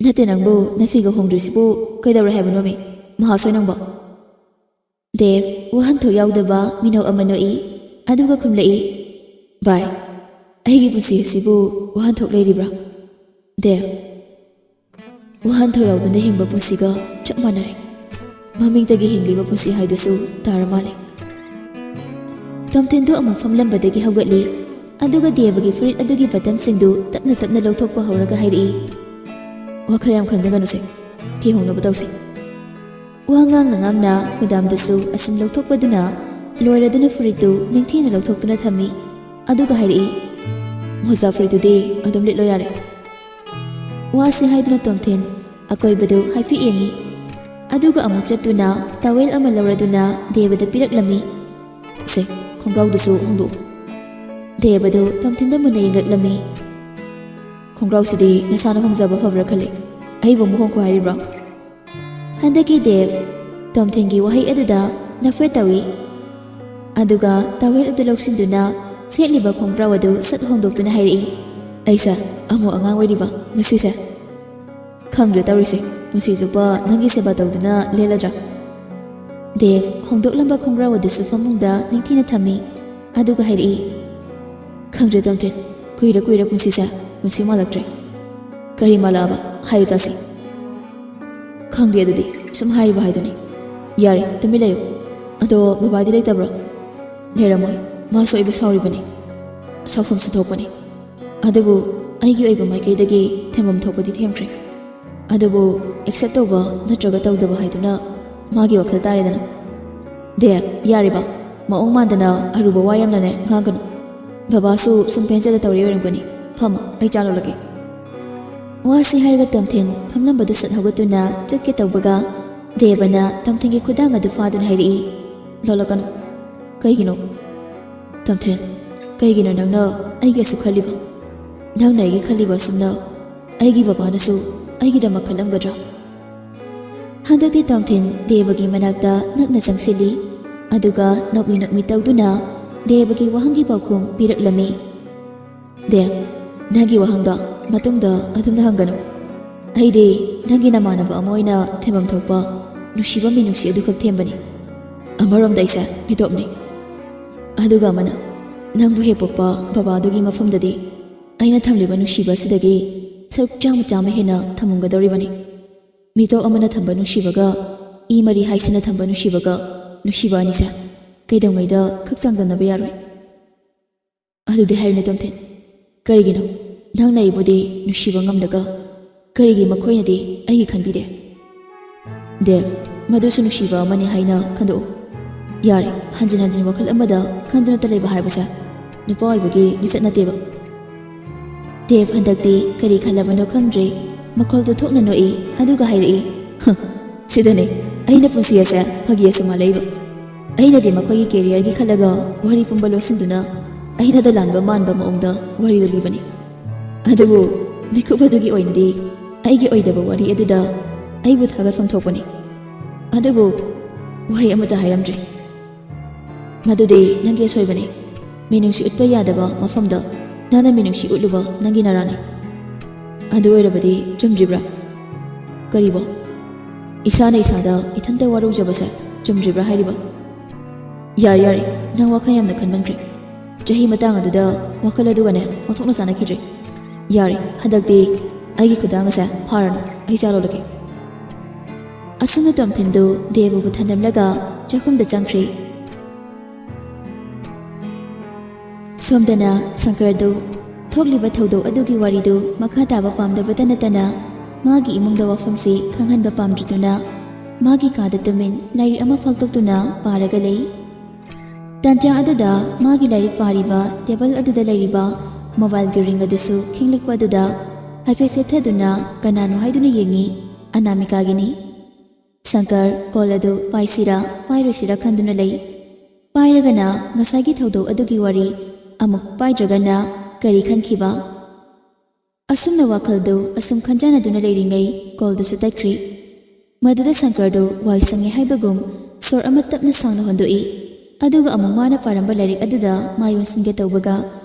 "ꯅꯠꯇꯦ, ꯅꯪꯕꯨ ꯅꯐꯤꯒ ꯍꯣꯡꯗ꯭ꯔꯤꯁꯤꯕꯨ ꯀꯩꯗꯧꯔꯦ ꯍꯥꯏꯕꯅꯣꯃꯤ, ꯃꯍꯥꯁꯣꯏ ꯅꯪꯕꯣ?" ꯗꯦꯕ ꯋꯥꯍꯟꯊꯣꯛ ꯌꯥꯎꯗꯕ ꯃꯤꯅꯧ ꯑꯃ ꯅꯣꯛꯏ, ꯑꯗꯨꯒ ꯈꯨꯝꯂꯛꯏ, "ꯚꯥꯏ, ꯑꯩꯒꯤ ꯄꯨꯟꯁꯤ ꯑꯁꯤꯕꯨ ꯋꯥꯍꯟꯊꯣꯛ ꯂꯩꯔꯤꯕ꯭ꯔꯥ?" ꯗꯦꯕ, ꯋꯥꯍꯟꯊꯣꯛ ꯌꯥꯎꯗꯅ ꯍꯤꯡꯕ ꯄꯨꯟꯁꯤꯒ ꯆꯞ ꯃꯥꯟꯅꯔꯦ꯫ ꯃꯃꯤꯡꯇꯒꯤ ꯍꯤꯡꯂꯤꯕ ꯄꯨꯟꯁꯤ ꯍꯥꯏꯗꯨꯁꯨ ꯇꯥꯔ ꯃꯥꯜꯂꯦ꯫ ꯇꯣꯝꯊꯤꯟꯗꯨ ꯑꯃꯨꯛ ꯐꯝꯂꯝꯕꯗꯒꯤ ꯍꯧꯒꯠꯂꯤ, ꯑꯗꯨꯒ ꯗꯦꯕꯒꯤ ꯐꯨꯔꯤꯠ ꯑꯗꯨꯒꯤ ꯕꯇꯝꯁꯤꯡꯗꯨ ꯇꯞꯅ ꯇꯞꯅ ꯂꯧꯊꯣꯛꯄ ꯍꯧꯔꯒ ꯍꯥꯏꯔꯛꯏ, "ꯋꯥꯈꯜ ꯌꯥꯝ ꯈꯟꯖꯒꯅꯨꯁꯦ, ꯐꯤ ꯍꯣꯡꯅꯕ ꯇꯧꯁꯤ꯫" ꯋꯥ ꯉꯥꯡꯅ ꯉꯥꯡꯅ ꯃꯦꯗꯥꯝꯗꯨꯁꯨ ꯑꯁꯨꯝ ꯂꯧꯊꯣꯛꯄꯗꯨꯅ ꯂꯣꯏꯔꯗꯨꯅ ꯐꯨꯔꯤꯠꯇꯨ ꯅꯤꯡꯊꯤꯅ ꯂꯧꯊꯣꯛꯇꯨꯅ ꯊꯝꯃꯤ, ꯑꯗꯨꯒ ꯍꯥꯏꯔꯛꯏ, "ꯃꯣꯖꯥ ꯐꯨꯔꯤꯠꯇꯨꯗꯤ ꯑꯗꯨꯝ ꯂꯤꯠꯂꯣ ꯌꯥꯔꯦ꯫" ꯋꯥꯁꯤ ꯍꯥꯏꯗꯨꯅ ꯇꯣꯝꯊꯤꯟ ꯑꯀꯣꯏꯕꯗꯨ ꯍꯥꯏꯐꯦꯠ ꯌꯦꯡꯉꯤ, ꯑꯗꯨꯒ ꯑꯃꯨꯛ ꯆꯠꯇꯨꯅ ꯇꯥꯋꯦꯜ ꯑꯃ ꯂꯧꯔꯗꯨꯅ ꯗꯦꯕꯗ ꯄꯤꯔꯛꯂꯝꯃꯤ꯫ "ꯁꯦ, ꯈꯣꯡꯒ꯭ꯔꯥꯎꯗꯨꯁꯨ ꯍꯣꯡꯗꯣꯛꯎ꯫" ꯗꯦꯕꯗꯨ ꯇꯣꯝꯊꯤꯟꯗ ꯃꯨꯟꯅ ꯌꯦꯡꯂꯛꯂꯝꯃꯤ꯫ "ꯈꯣꯡꯒ꯭ꯔꯥꯎꯁꯤꯗꯤ ꯅꯁꯥꯅ ꯍꯣꯡꯖꯕ ꯐꯕ꯭ꯔꯥ ꯈꯜꯂꯤ, ꯑꯩꯕꯨ ꯑꯃꯨꯛ ꯍꯣꯡꯈꯣ ꯍꯥꯏꯔꯤꯕ꯭ꯔꯣ?" ꯍꯟꯗꯛꯀꯤ ꯗꯦꯕ ꯇꯣꯝꯊꯤꯟꯒꯤ ꯋꯥꯍꯩ ꯑꯗꯨꯗ ꯅꯐꯦꯠ ꯇꯧꯏ꯫ ꯑꯗꯨꯒ ꯇꯥꯋꯦꯜ ꯑꯗꯨ ꯂꯧꯁꯤꯟꯗꯨꯅ ꯁꯦꯠꯂꯤꯕ ꯈꯣꯡꯒ꯭ꯔꯥꯎ ꯑꯗꯨ ꯁꯠ ꯍꯣꯡꯗꯣꯛꯇꯨꯅ ꯍꯥꯏꯔꯛꯏ, "ꯑꯩꯁꯦ ꯑꯃꯨꯛ ꯑꯉꯥꯡ ꯑꯣꯏꯔꯤꯕ ꯉꯁꯤꯁꯦ꯫ ꯈꯪꯗ꯭ꯔꯦ ꯇꯧꯔꯤꯁꯦ, ꯄꯨꯟꯁꯤ ꯆꯨꯞꯄ ꯅꯪꯒꯤ ꯁꯦꯕꯥ ꯇꯧꯗꯨꯅ ꯂꯦꯜꯂꯗ꯭ꯔꯥ?" ꯗꯦꯕ ꯍꯣꯡꯗꯣꯛꯂꯝꯕ ꯈꯣꯡꯒ꯭ꯔꯥꯎ ꯑꯗꯨꯁꯨ ꯐꯃꯨꯡꯗ ꯅꯤꯡꯊꯤꯅ ꯊꯝꯃꯤ, ꯑꯗꯨꯒ ꯍꯥꯏꯔꯛꯏ, "ꯈꯪꯗ꯭ꯔꯦ ꯇꯣꯝꯊꯤꯟ, ꯀꯨꯏꯔ ꯀꯨꯏꯔ ꯄꯨꯟꯁꯤꯁꯦ ꯄꯨꯟꯁꯤ ꯃꯥꯜꯂꯛꯇ꯭ꯔꯦ꯫" "ꯀꯔꯤ ꯃꯥꯜꯂꯛꯑꯕ? ꯍꯥꯏꯌꯨ ꯇꯥꯁꯤ꯫" "ꯈꯪꯗꯦ, ꯑꯗꯨꯗꯤ ꯁꯨꯝ ꯍꯥꯏꯔꯤꯕ ꯍꯥꯏꯗꯨꯅꯤ꯫" "ꯌꯥꯔꯦ, ꯇꯨꯃꯤꯟ ꯂꯩꯌꯨ꯫ ꯑꯗꯣ ꯕꯕꯥꯗꯤ ꯂꯩꯇꯕ꯭ꯔꯣ?" "ꯂꯩꯔꯝꯃꯣꯏ, ꯃꯥꯁꯨ ꯑꯩꯕꯨ ꯁꯥꯎꯔꯤꯕꯅꯤ꯫ ꯁꯥꯎꯐꯝꯁꯨ ꯊꯣꯛꯄꯅꯤ꯫ ꯑꯗꯨꯕꯨ ꯑꯩꯒꯤ ꯑꯣꯏꯕ ꯃꯥꯏꯀꯩꯗꯒꯤ ꯊꯦꯝꯐꯝ ꯊꯣꯛꯄꯗꯤ ꯊꯦꯝꯈ꯭ꯔꯦ꯫ ꯑꯗꯨꯕꯨ ꯑꯦꯛꯁꯦꯞ ꯇꯧꯕ ꯅꯠꯇ꯭ꯔꯒ ꯇꯧꯗꯕ ꯍꯥꯏꯗꯨꯅ ꯃꯥꯒꯤ ꯋꯥꯈꯜ ꯇꯥꯔꯦꯗꯅ꯫" "ꯗꯦꯕ, ꯌꯥꯔꯦꯕ, ꯃꯑꯣꯡ ꯃꯥꯟꯗꯅ ꯑꯔꯨꯕ ꯋꯥ ꯌꯥꯝꯅꯅꯦ ꯉꯥꯡꯒꯅꯨ꯫ ꯕꯕꯥꯁꯨ ꯁꯨꯝ ꯄꯦꯟꯖꯗ ꯇꯧꯔꯤ ꯑꯣꯏꯔꯝꯒꯅꯤ꯫ ꯐꯝꯃꯣ, ꯑꯩ ꯆꯥ ꯂꯣꯜꯂꯛꯀꯦ꯫" ꯋꯥꯁꯤ ꯍꯥꯏꯔꯒ ꯇꯣꯝꯊꯤꯟ ꯐꯝꯂꯝꯕꯗꯨ ꯁꯠ ꯍꯧꯒꯠꯇꯨꯅ ꯆꯠꯀꯦ ꯇꯧꯕꯒ, ꯗꯦꯕꯅ ꯇꯣꯝꯊꯤꯟꯒꯤ ꯈꯨꯗꯥꯡ ꯑꯗꯨ ꯐꯥꯗꯨꯅ ꯍꯥꯏꯔꯛꯏ, "ꯂꯣꯜꯂꯛꯀꯅꯨ꯫ ꯀꯩꯒꯤꯅꯣ? ꯇꯣꯝꯊꯤꯟ, ꯀꯩꯒꯤꯅꯣ ꯅꯪꯅ ꯑꯩꯒꯤ ꯑꯁꯨꯛ ꯈꯜꯂꯤꯕ? ꯅꯪꯅ ꯑꯩꯒꯤ ꯈꯜꯂꯤꯕ ꯑꯁꯨꯝꯅ ꯑꯩꯒꯤ ꯕꯕꯥꯅꯁꯨ ꯑꯩꯒꯤꯗꯃꯛ ꯈꯜꯂꯝꯒꯗ꯭ꯔꯥ?" ꯍꯟꯗꯛꯇꯤ ꯇꯣꯝꯊꯤꯟ ꯗꯦꯕꯒꯤ ꯃꯅꯥꯛꯇ ꯅꯛꯅ ꯆꯪꯁꯤꯜꯂꯤ, ꯑꯗꯨꯒ ꯅꯣꯛꯃꯤ ꯅꯣꯛꯃꯤ ꯇꯧꯗꯨꯅ ꯗꯦꯕꯒꯤ ꯋꯥꯍꯪꯒꯤ ꯄꯥꯎꯈꯨꯝ ꯄꯤꯔꯛꯂꯝꯃꯤ꯫ "ꯗꯦꯕ, ꯅꯪꯒꯤ ꯋꯥꯍꯪꯗꯣ ꯃꯇꯨꯡꯗ ꯑꯗꯨꯝꯅ ꯍꯪꯒꯅꯨ꯫ ꯑꯩꯗꯤ ꯅꯪꯒꯤ ꯅꯃꯥꯟꯅꯕ ꯑꯃ ꯑꯣꯏꯅ ꯊꯦꯝꯐꯝ ꯊꯣꯛꯄ ꯅꯨꯡꯁꯤꯕ ꯃꯤꯅꯨꯡꯁꯤ ꯑꯗꯨꯈꯛ ꯊꯦꯝꯕꯅꯤ꯫ ꯑꯃꯔꯣꯝꯗ ꯑꯩꯁꯦ ꯃꯤꯇꯣꯞꯅꯤ꯫ ꯑꯗꯨꯒ ꯑꯃꯅ, ꯅꯪꯕꯨ ꯍꯦꯛ ꯄꯣꯛꯄ ꯕꯕꯥꯗꯨꯒꯤ ꯃꯐꯝꯗꯗꯤ ꯑꯩꯅ ꯊꯝꯂꯤꯕ ꯅꯨꯡꯁꯤꯕ ꯑꯁꯤꯗꯒꯤ ꯁꯔꯨꯛ ꯆꯥꯝꯃ ꯆꯥꯝꯃ ꯍꯦꯟꯅ ꯊꯝꯃꯝꯒꯗꯧꯔꯤꯕꯅꯤ꯫ ꯃꯤꯇꯣꯞ ꯑꯃꯅ ꯊꯝꯕ ꯅꯨꯡꯁꯤꯕꯒ ꯏ ꯃꯔꯤ ꯍꯥꯏꯁꯤꯅ ꯊꯝꯕ ꯅꯨꯡꯁꯤꯕꯒ ꯅꯨꯡꯁꯤꯕ ꯑꯅꯤꯁꯦ ꯀꯩꯗꯧꯉꯩꯗ ꯈꯛ ꯆꯥꯡꯗꯝꯅꯕ ꯌꯥꯔꯣꯏ꯫ ꯑꯗꯨꯗꯤ ꯍꯥꯏꯔꯤꯅꯦ ꯇꯣꯝꯊꯤꯟ, ꯀꯔꯤꯒꯤꯅꯣ ꯅꯪꯅ ꯑꯩꯕꯨꯗꯤ ꯅꯨꯡꯁꯤꯕ ꯉꯝꯂꯒ ꯀꯔꯤꯒꯤ ꯃꯈꯣꯏꯅꯗꯤ ꯑꯩꯒꯤ ꯈꯟꯕꯤꯗꯦ?" "ꯗꯦꯕ, ꯃꯗꯨꯁꯨ ꯅꯨꯡꯁꯤꯕ ꯑꯃꯅꯤ ꯍꯥꯏꯅ ꯈꯟꯗꯣꯛꯎ꯫ ꯌꯥꯔꯦ, ꯍꯟꯖꯤꯟ ꯍꯟꯖꯤꯟ ꯋꯥꯈꯜ ꯑꯃꯗ ꯈꯟꯗꯨꯅꯇ ꯂꯩꯕ ꯍꯥꯏꯕꯁꯦ ꯅꯨꯄꯥ ꯑꯣꯏꯕꯒꯤ ꯂꯤꯆꯠ ꯅꯠꯇꯦꯕ꯫" ꯗꯦꯕ ꯍꯟꯗꯛꯇꯤ ꯀꯔꯤ ꯈꯜꯂꯕꯅꯣ ꯈꯪꯗ꯭ꯔꯦ꯫ ꯃꯈꯣꯜꯗꯨ ꯊꯣꯛꯅ ꯅꯣꯛꯏ, ꯑꯗꯨꯒ ꯍꯥꯏꯔꯛꯏ, "ꯍ, ꯁꯤꯗꯅꯦ ꯑꯩꯅ ꯄꯨꯟꯁꯤ ꯑꯁꯦ ꯐꯥꯒꯤ ꯑꯁꯨꯝ ꯃꯥꯜꯂꯛꯏꯕ꯫ ꯑꯩꯅꯗꯤ ꯃꯈꯣꯏꯒꯤ ꯀꯦꯔꯤꯌꯔꯒꯤ ꯈꯜꯂꯒ ꯋꯥꯔꯤ ꯄꯨꯝꯕ ꯂꯣꯠꯁꯤꯟꯗꯨꯅ ꯑꯩꯅꯗ ꯂꯥꯟꯕ ꯃꯥꯟꯕ ꯃꯑꯣꯡꯗ ꯋꯥꯔꯤꯗꯨ ꯂꯤꯕꯅꯤ꯫ ꯑꯗꯨꯕꯨ ꯃꯤꯀꯨꯞ ꯑꯗꯨꯒꯤ ꯑꯣꯏꯅꯗꯤ ꯑꯩꯒꯤ ꯑꯣꯏꯗꯕ ꯋꯥꯔꯤ ꯑꯗꯨꯗ ꯑꯩꯕꯨ ꯊꯥꯒꯠꯐꯝ ꯊꯣꯛꯄꯅꯤ꯫ ꯑꯗꯨꯕꯨ ꯋꯥꯍꯩ ꯑꯃꯠꯇ ꯍꯥꯏꯔꯝꯗ꯭ꯔꯦ꯫ ꯃꯗꯨꯗꯤ ꯅꯪꯒꯤ ꯑꯁꯣꯏꯕꯅꯤ꯫ ꯃꯤꯅꯨꯡꯁꯤ ꯎꯠꯄ ꯌꯥꯗꯕ ꯃꯐꯝꯗ ꯅꯪꯅ ꯃꯤꯅꯨꯡꯁꯤ ꯎꯠꯂꯨꯕ ꯅꯪꯒꯤ ꯅꯔꯥꯅꯤ꯫ ꯑꯗꯨ ꯑꯣꯏꯔꯕꯗꯤ ꯆꯨꯝꯗ꯭ꯔꯤꯕ꯭ꯔꯥ?" "ꯀꯔꯤꯕꯣ?" "ꯏꯁꯥꯅ ꯏꯁꯥꯗ ꯏꯊꯟꯇ ꯋꯥꯔꯧꯖꯕꯁꯦ ꯆꯨꯝꯗ꯭ꯔꯤꯕ꯭ꯔꯥ ꯍꯥꯏꯔꯤꯕ?" "ꯌꯥꯔꯦ, ꯌꯥꯔꯦ, ꯅꯪ ꯋꯥꯈꯜ ꯌꯥꯝꯅ ꯈꯟꯃꯟꯈ꯭ꯔꯦ꯫ ꯆꯍꯤ ꯃꯇꯥꯡ ꯑꯗꯨꯗ ꯋꯥꯈꯜ ꯑꯗꯨꯒꯅꯦ ꯑꯣꯟꯊꯣꯛꯅ ꯆꯥꯟꯅꯈꯤꯗ꯭ꯔꯦ꯫ ꯌꯥꯔꯦ, ꯍꯟꯗꯛꯇꯤ ꯑꯩꯒꯤ ꯈꯨꯗꯥꯡ ꯑꯁꯦ ꯐꯥꯔꯅꯨ, ꯑꯩ ꯆꯥ ꯂꯣꯜꯂꯒꯦ꯫" ꯑꯁꯨꯝꯅ ꯇꯣꯝꯊꯤꯟꯗꯨ ꯗꯦꯕꯨꯕꯨ ꯊꯅꯝꯂꯒ ꯆꯥꯛꯈꯨꯝꯗ ꯆꯪꯈ꯭ꯔꯦ꯫ ꯁꯣꯝꯗꯅ ꯁꯪꯀꯔꯗꯨ ꯊꯣꯛꯂꯤꯕ ꯊꯧꯗꯣꯛ ꯑꯗꯨꯒꯤ ꯋꯥꯔꯤꯗꯨ ꯃꯈꯥ ꯇꯥꯕ ꯄꯥꯝꯗꯕꯇ ꯅꯠꯇꯅ ꯃꯥꯒꯤ ꯏꯃꯨꯡꯗ ꯋꯥꯐꯝꯁꯤ ꯈꯪꯍꯟꯕ ꯄꯥꯝꯗ꯭ꯔꯗꯨꯅ ꯃꯥꯒꯤ ꯀꯥꯗ ꯇꯨꯃꯤꯟ ꯂꯥꯏꯔꯤꯛ ꯑꯃ ꯐꯥꯛꯇꯣꯛꯇꯨꯅ ꯄꯥꯔꯒ ꯂꯩ꯫ ꯇꯥꯟꯖꯥ ꯑꯗꯨꯗ ꯃꯥꯒꯤ ꯂꯥꯏꯔꯤꯛ ꯄꯥꯔꯤꯕ ꯇꯦꯕꯜ ꯑꯗꯨꯗ ꯂꯩꯔꯤꯕ ꯃꯣꯕꯥꯏꯜꯒꯤ ꯔꯤꯡ ꯑꯗꯨꯁꯨ ꯈꯤꯡꯂꯛꯄ ꯑꯗꯨꯗ ꯍꯥꯏꯐꯦꯠ ꯆꯦꯞꯊꯗꯨꯅ ꯀꯅꯥꯅꯣ ꯍꯥꯏꯗꯨꯅ ꯌꯦꯡꯉꯤ꯫ ꯑꯅꯥꯃꯤꯀꯥꯒꯤꯅꯤ꯫ ꯁꯪꯀꯔ ꯀꯣꯜ ꯑꯗꯨ ꯄꯥꯏꯁꯤꯔꯥ ꯄꯥꯏꯔꯣꯏꯁꯤꯔꯥ ꯈꯟꯗꯨꯅ ꯂꯩ꯫ ꯄꯥꯏꯔꯒꯅ ꯉꯁꯥꯏꯒꯤ ꯊꯧꯗꯣꯛ ꯑꯗꯨꯒꯤ ꯋꯥꯔꯤ, ꯑꯃꯨꯛ ꯄꯥꯏꯗ꯭ꯔꯒꯅ ꯀꯔꯤ ꯈꯟꯈꯤꯕ? ꯑꯁꯨꯝꯅ ꯋꯥꯈꯜꯗꯨ ꯑꯁꯨꯝ ꯈꯟꯖꯥꯟꯅꯗꯨꯅ ꯂꯩꯔꯤꯉꯩ ꯀꯣꯜꯗꯨꯁꯨ ꯇꯠꯈ꯭ꯔꯤ꯫ ꯃꯗꯨꯗ ꯁꯪꯀꯔꯗꯨ ꯋꯥꯏ ꯁꯪꯉꯦ ꯍꯥꯏꯕꯒꯨꯝ ꯁꯣꯔ ꯑꯃ ꯇꯞꯅ ꯁꯥꯡꯅ ꯍꯣꯟꯗꯣꯛꯏ꯫ ꯑꯗꯨꯒ ꯑꯃꯨꯛ ꯃꯥꯅ ꯄꯥꯔꯝꯕ ꯂꯥꯏꯔꯤꯛ ꯑꯗꯨꯗ ꯃꯥꯏ ꯑꯣꯟꯁꯤꯟꯒꯦ ꯇꯧꯕꯒ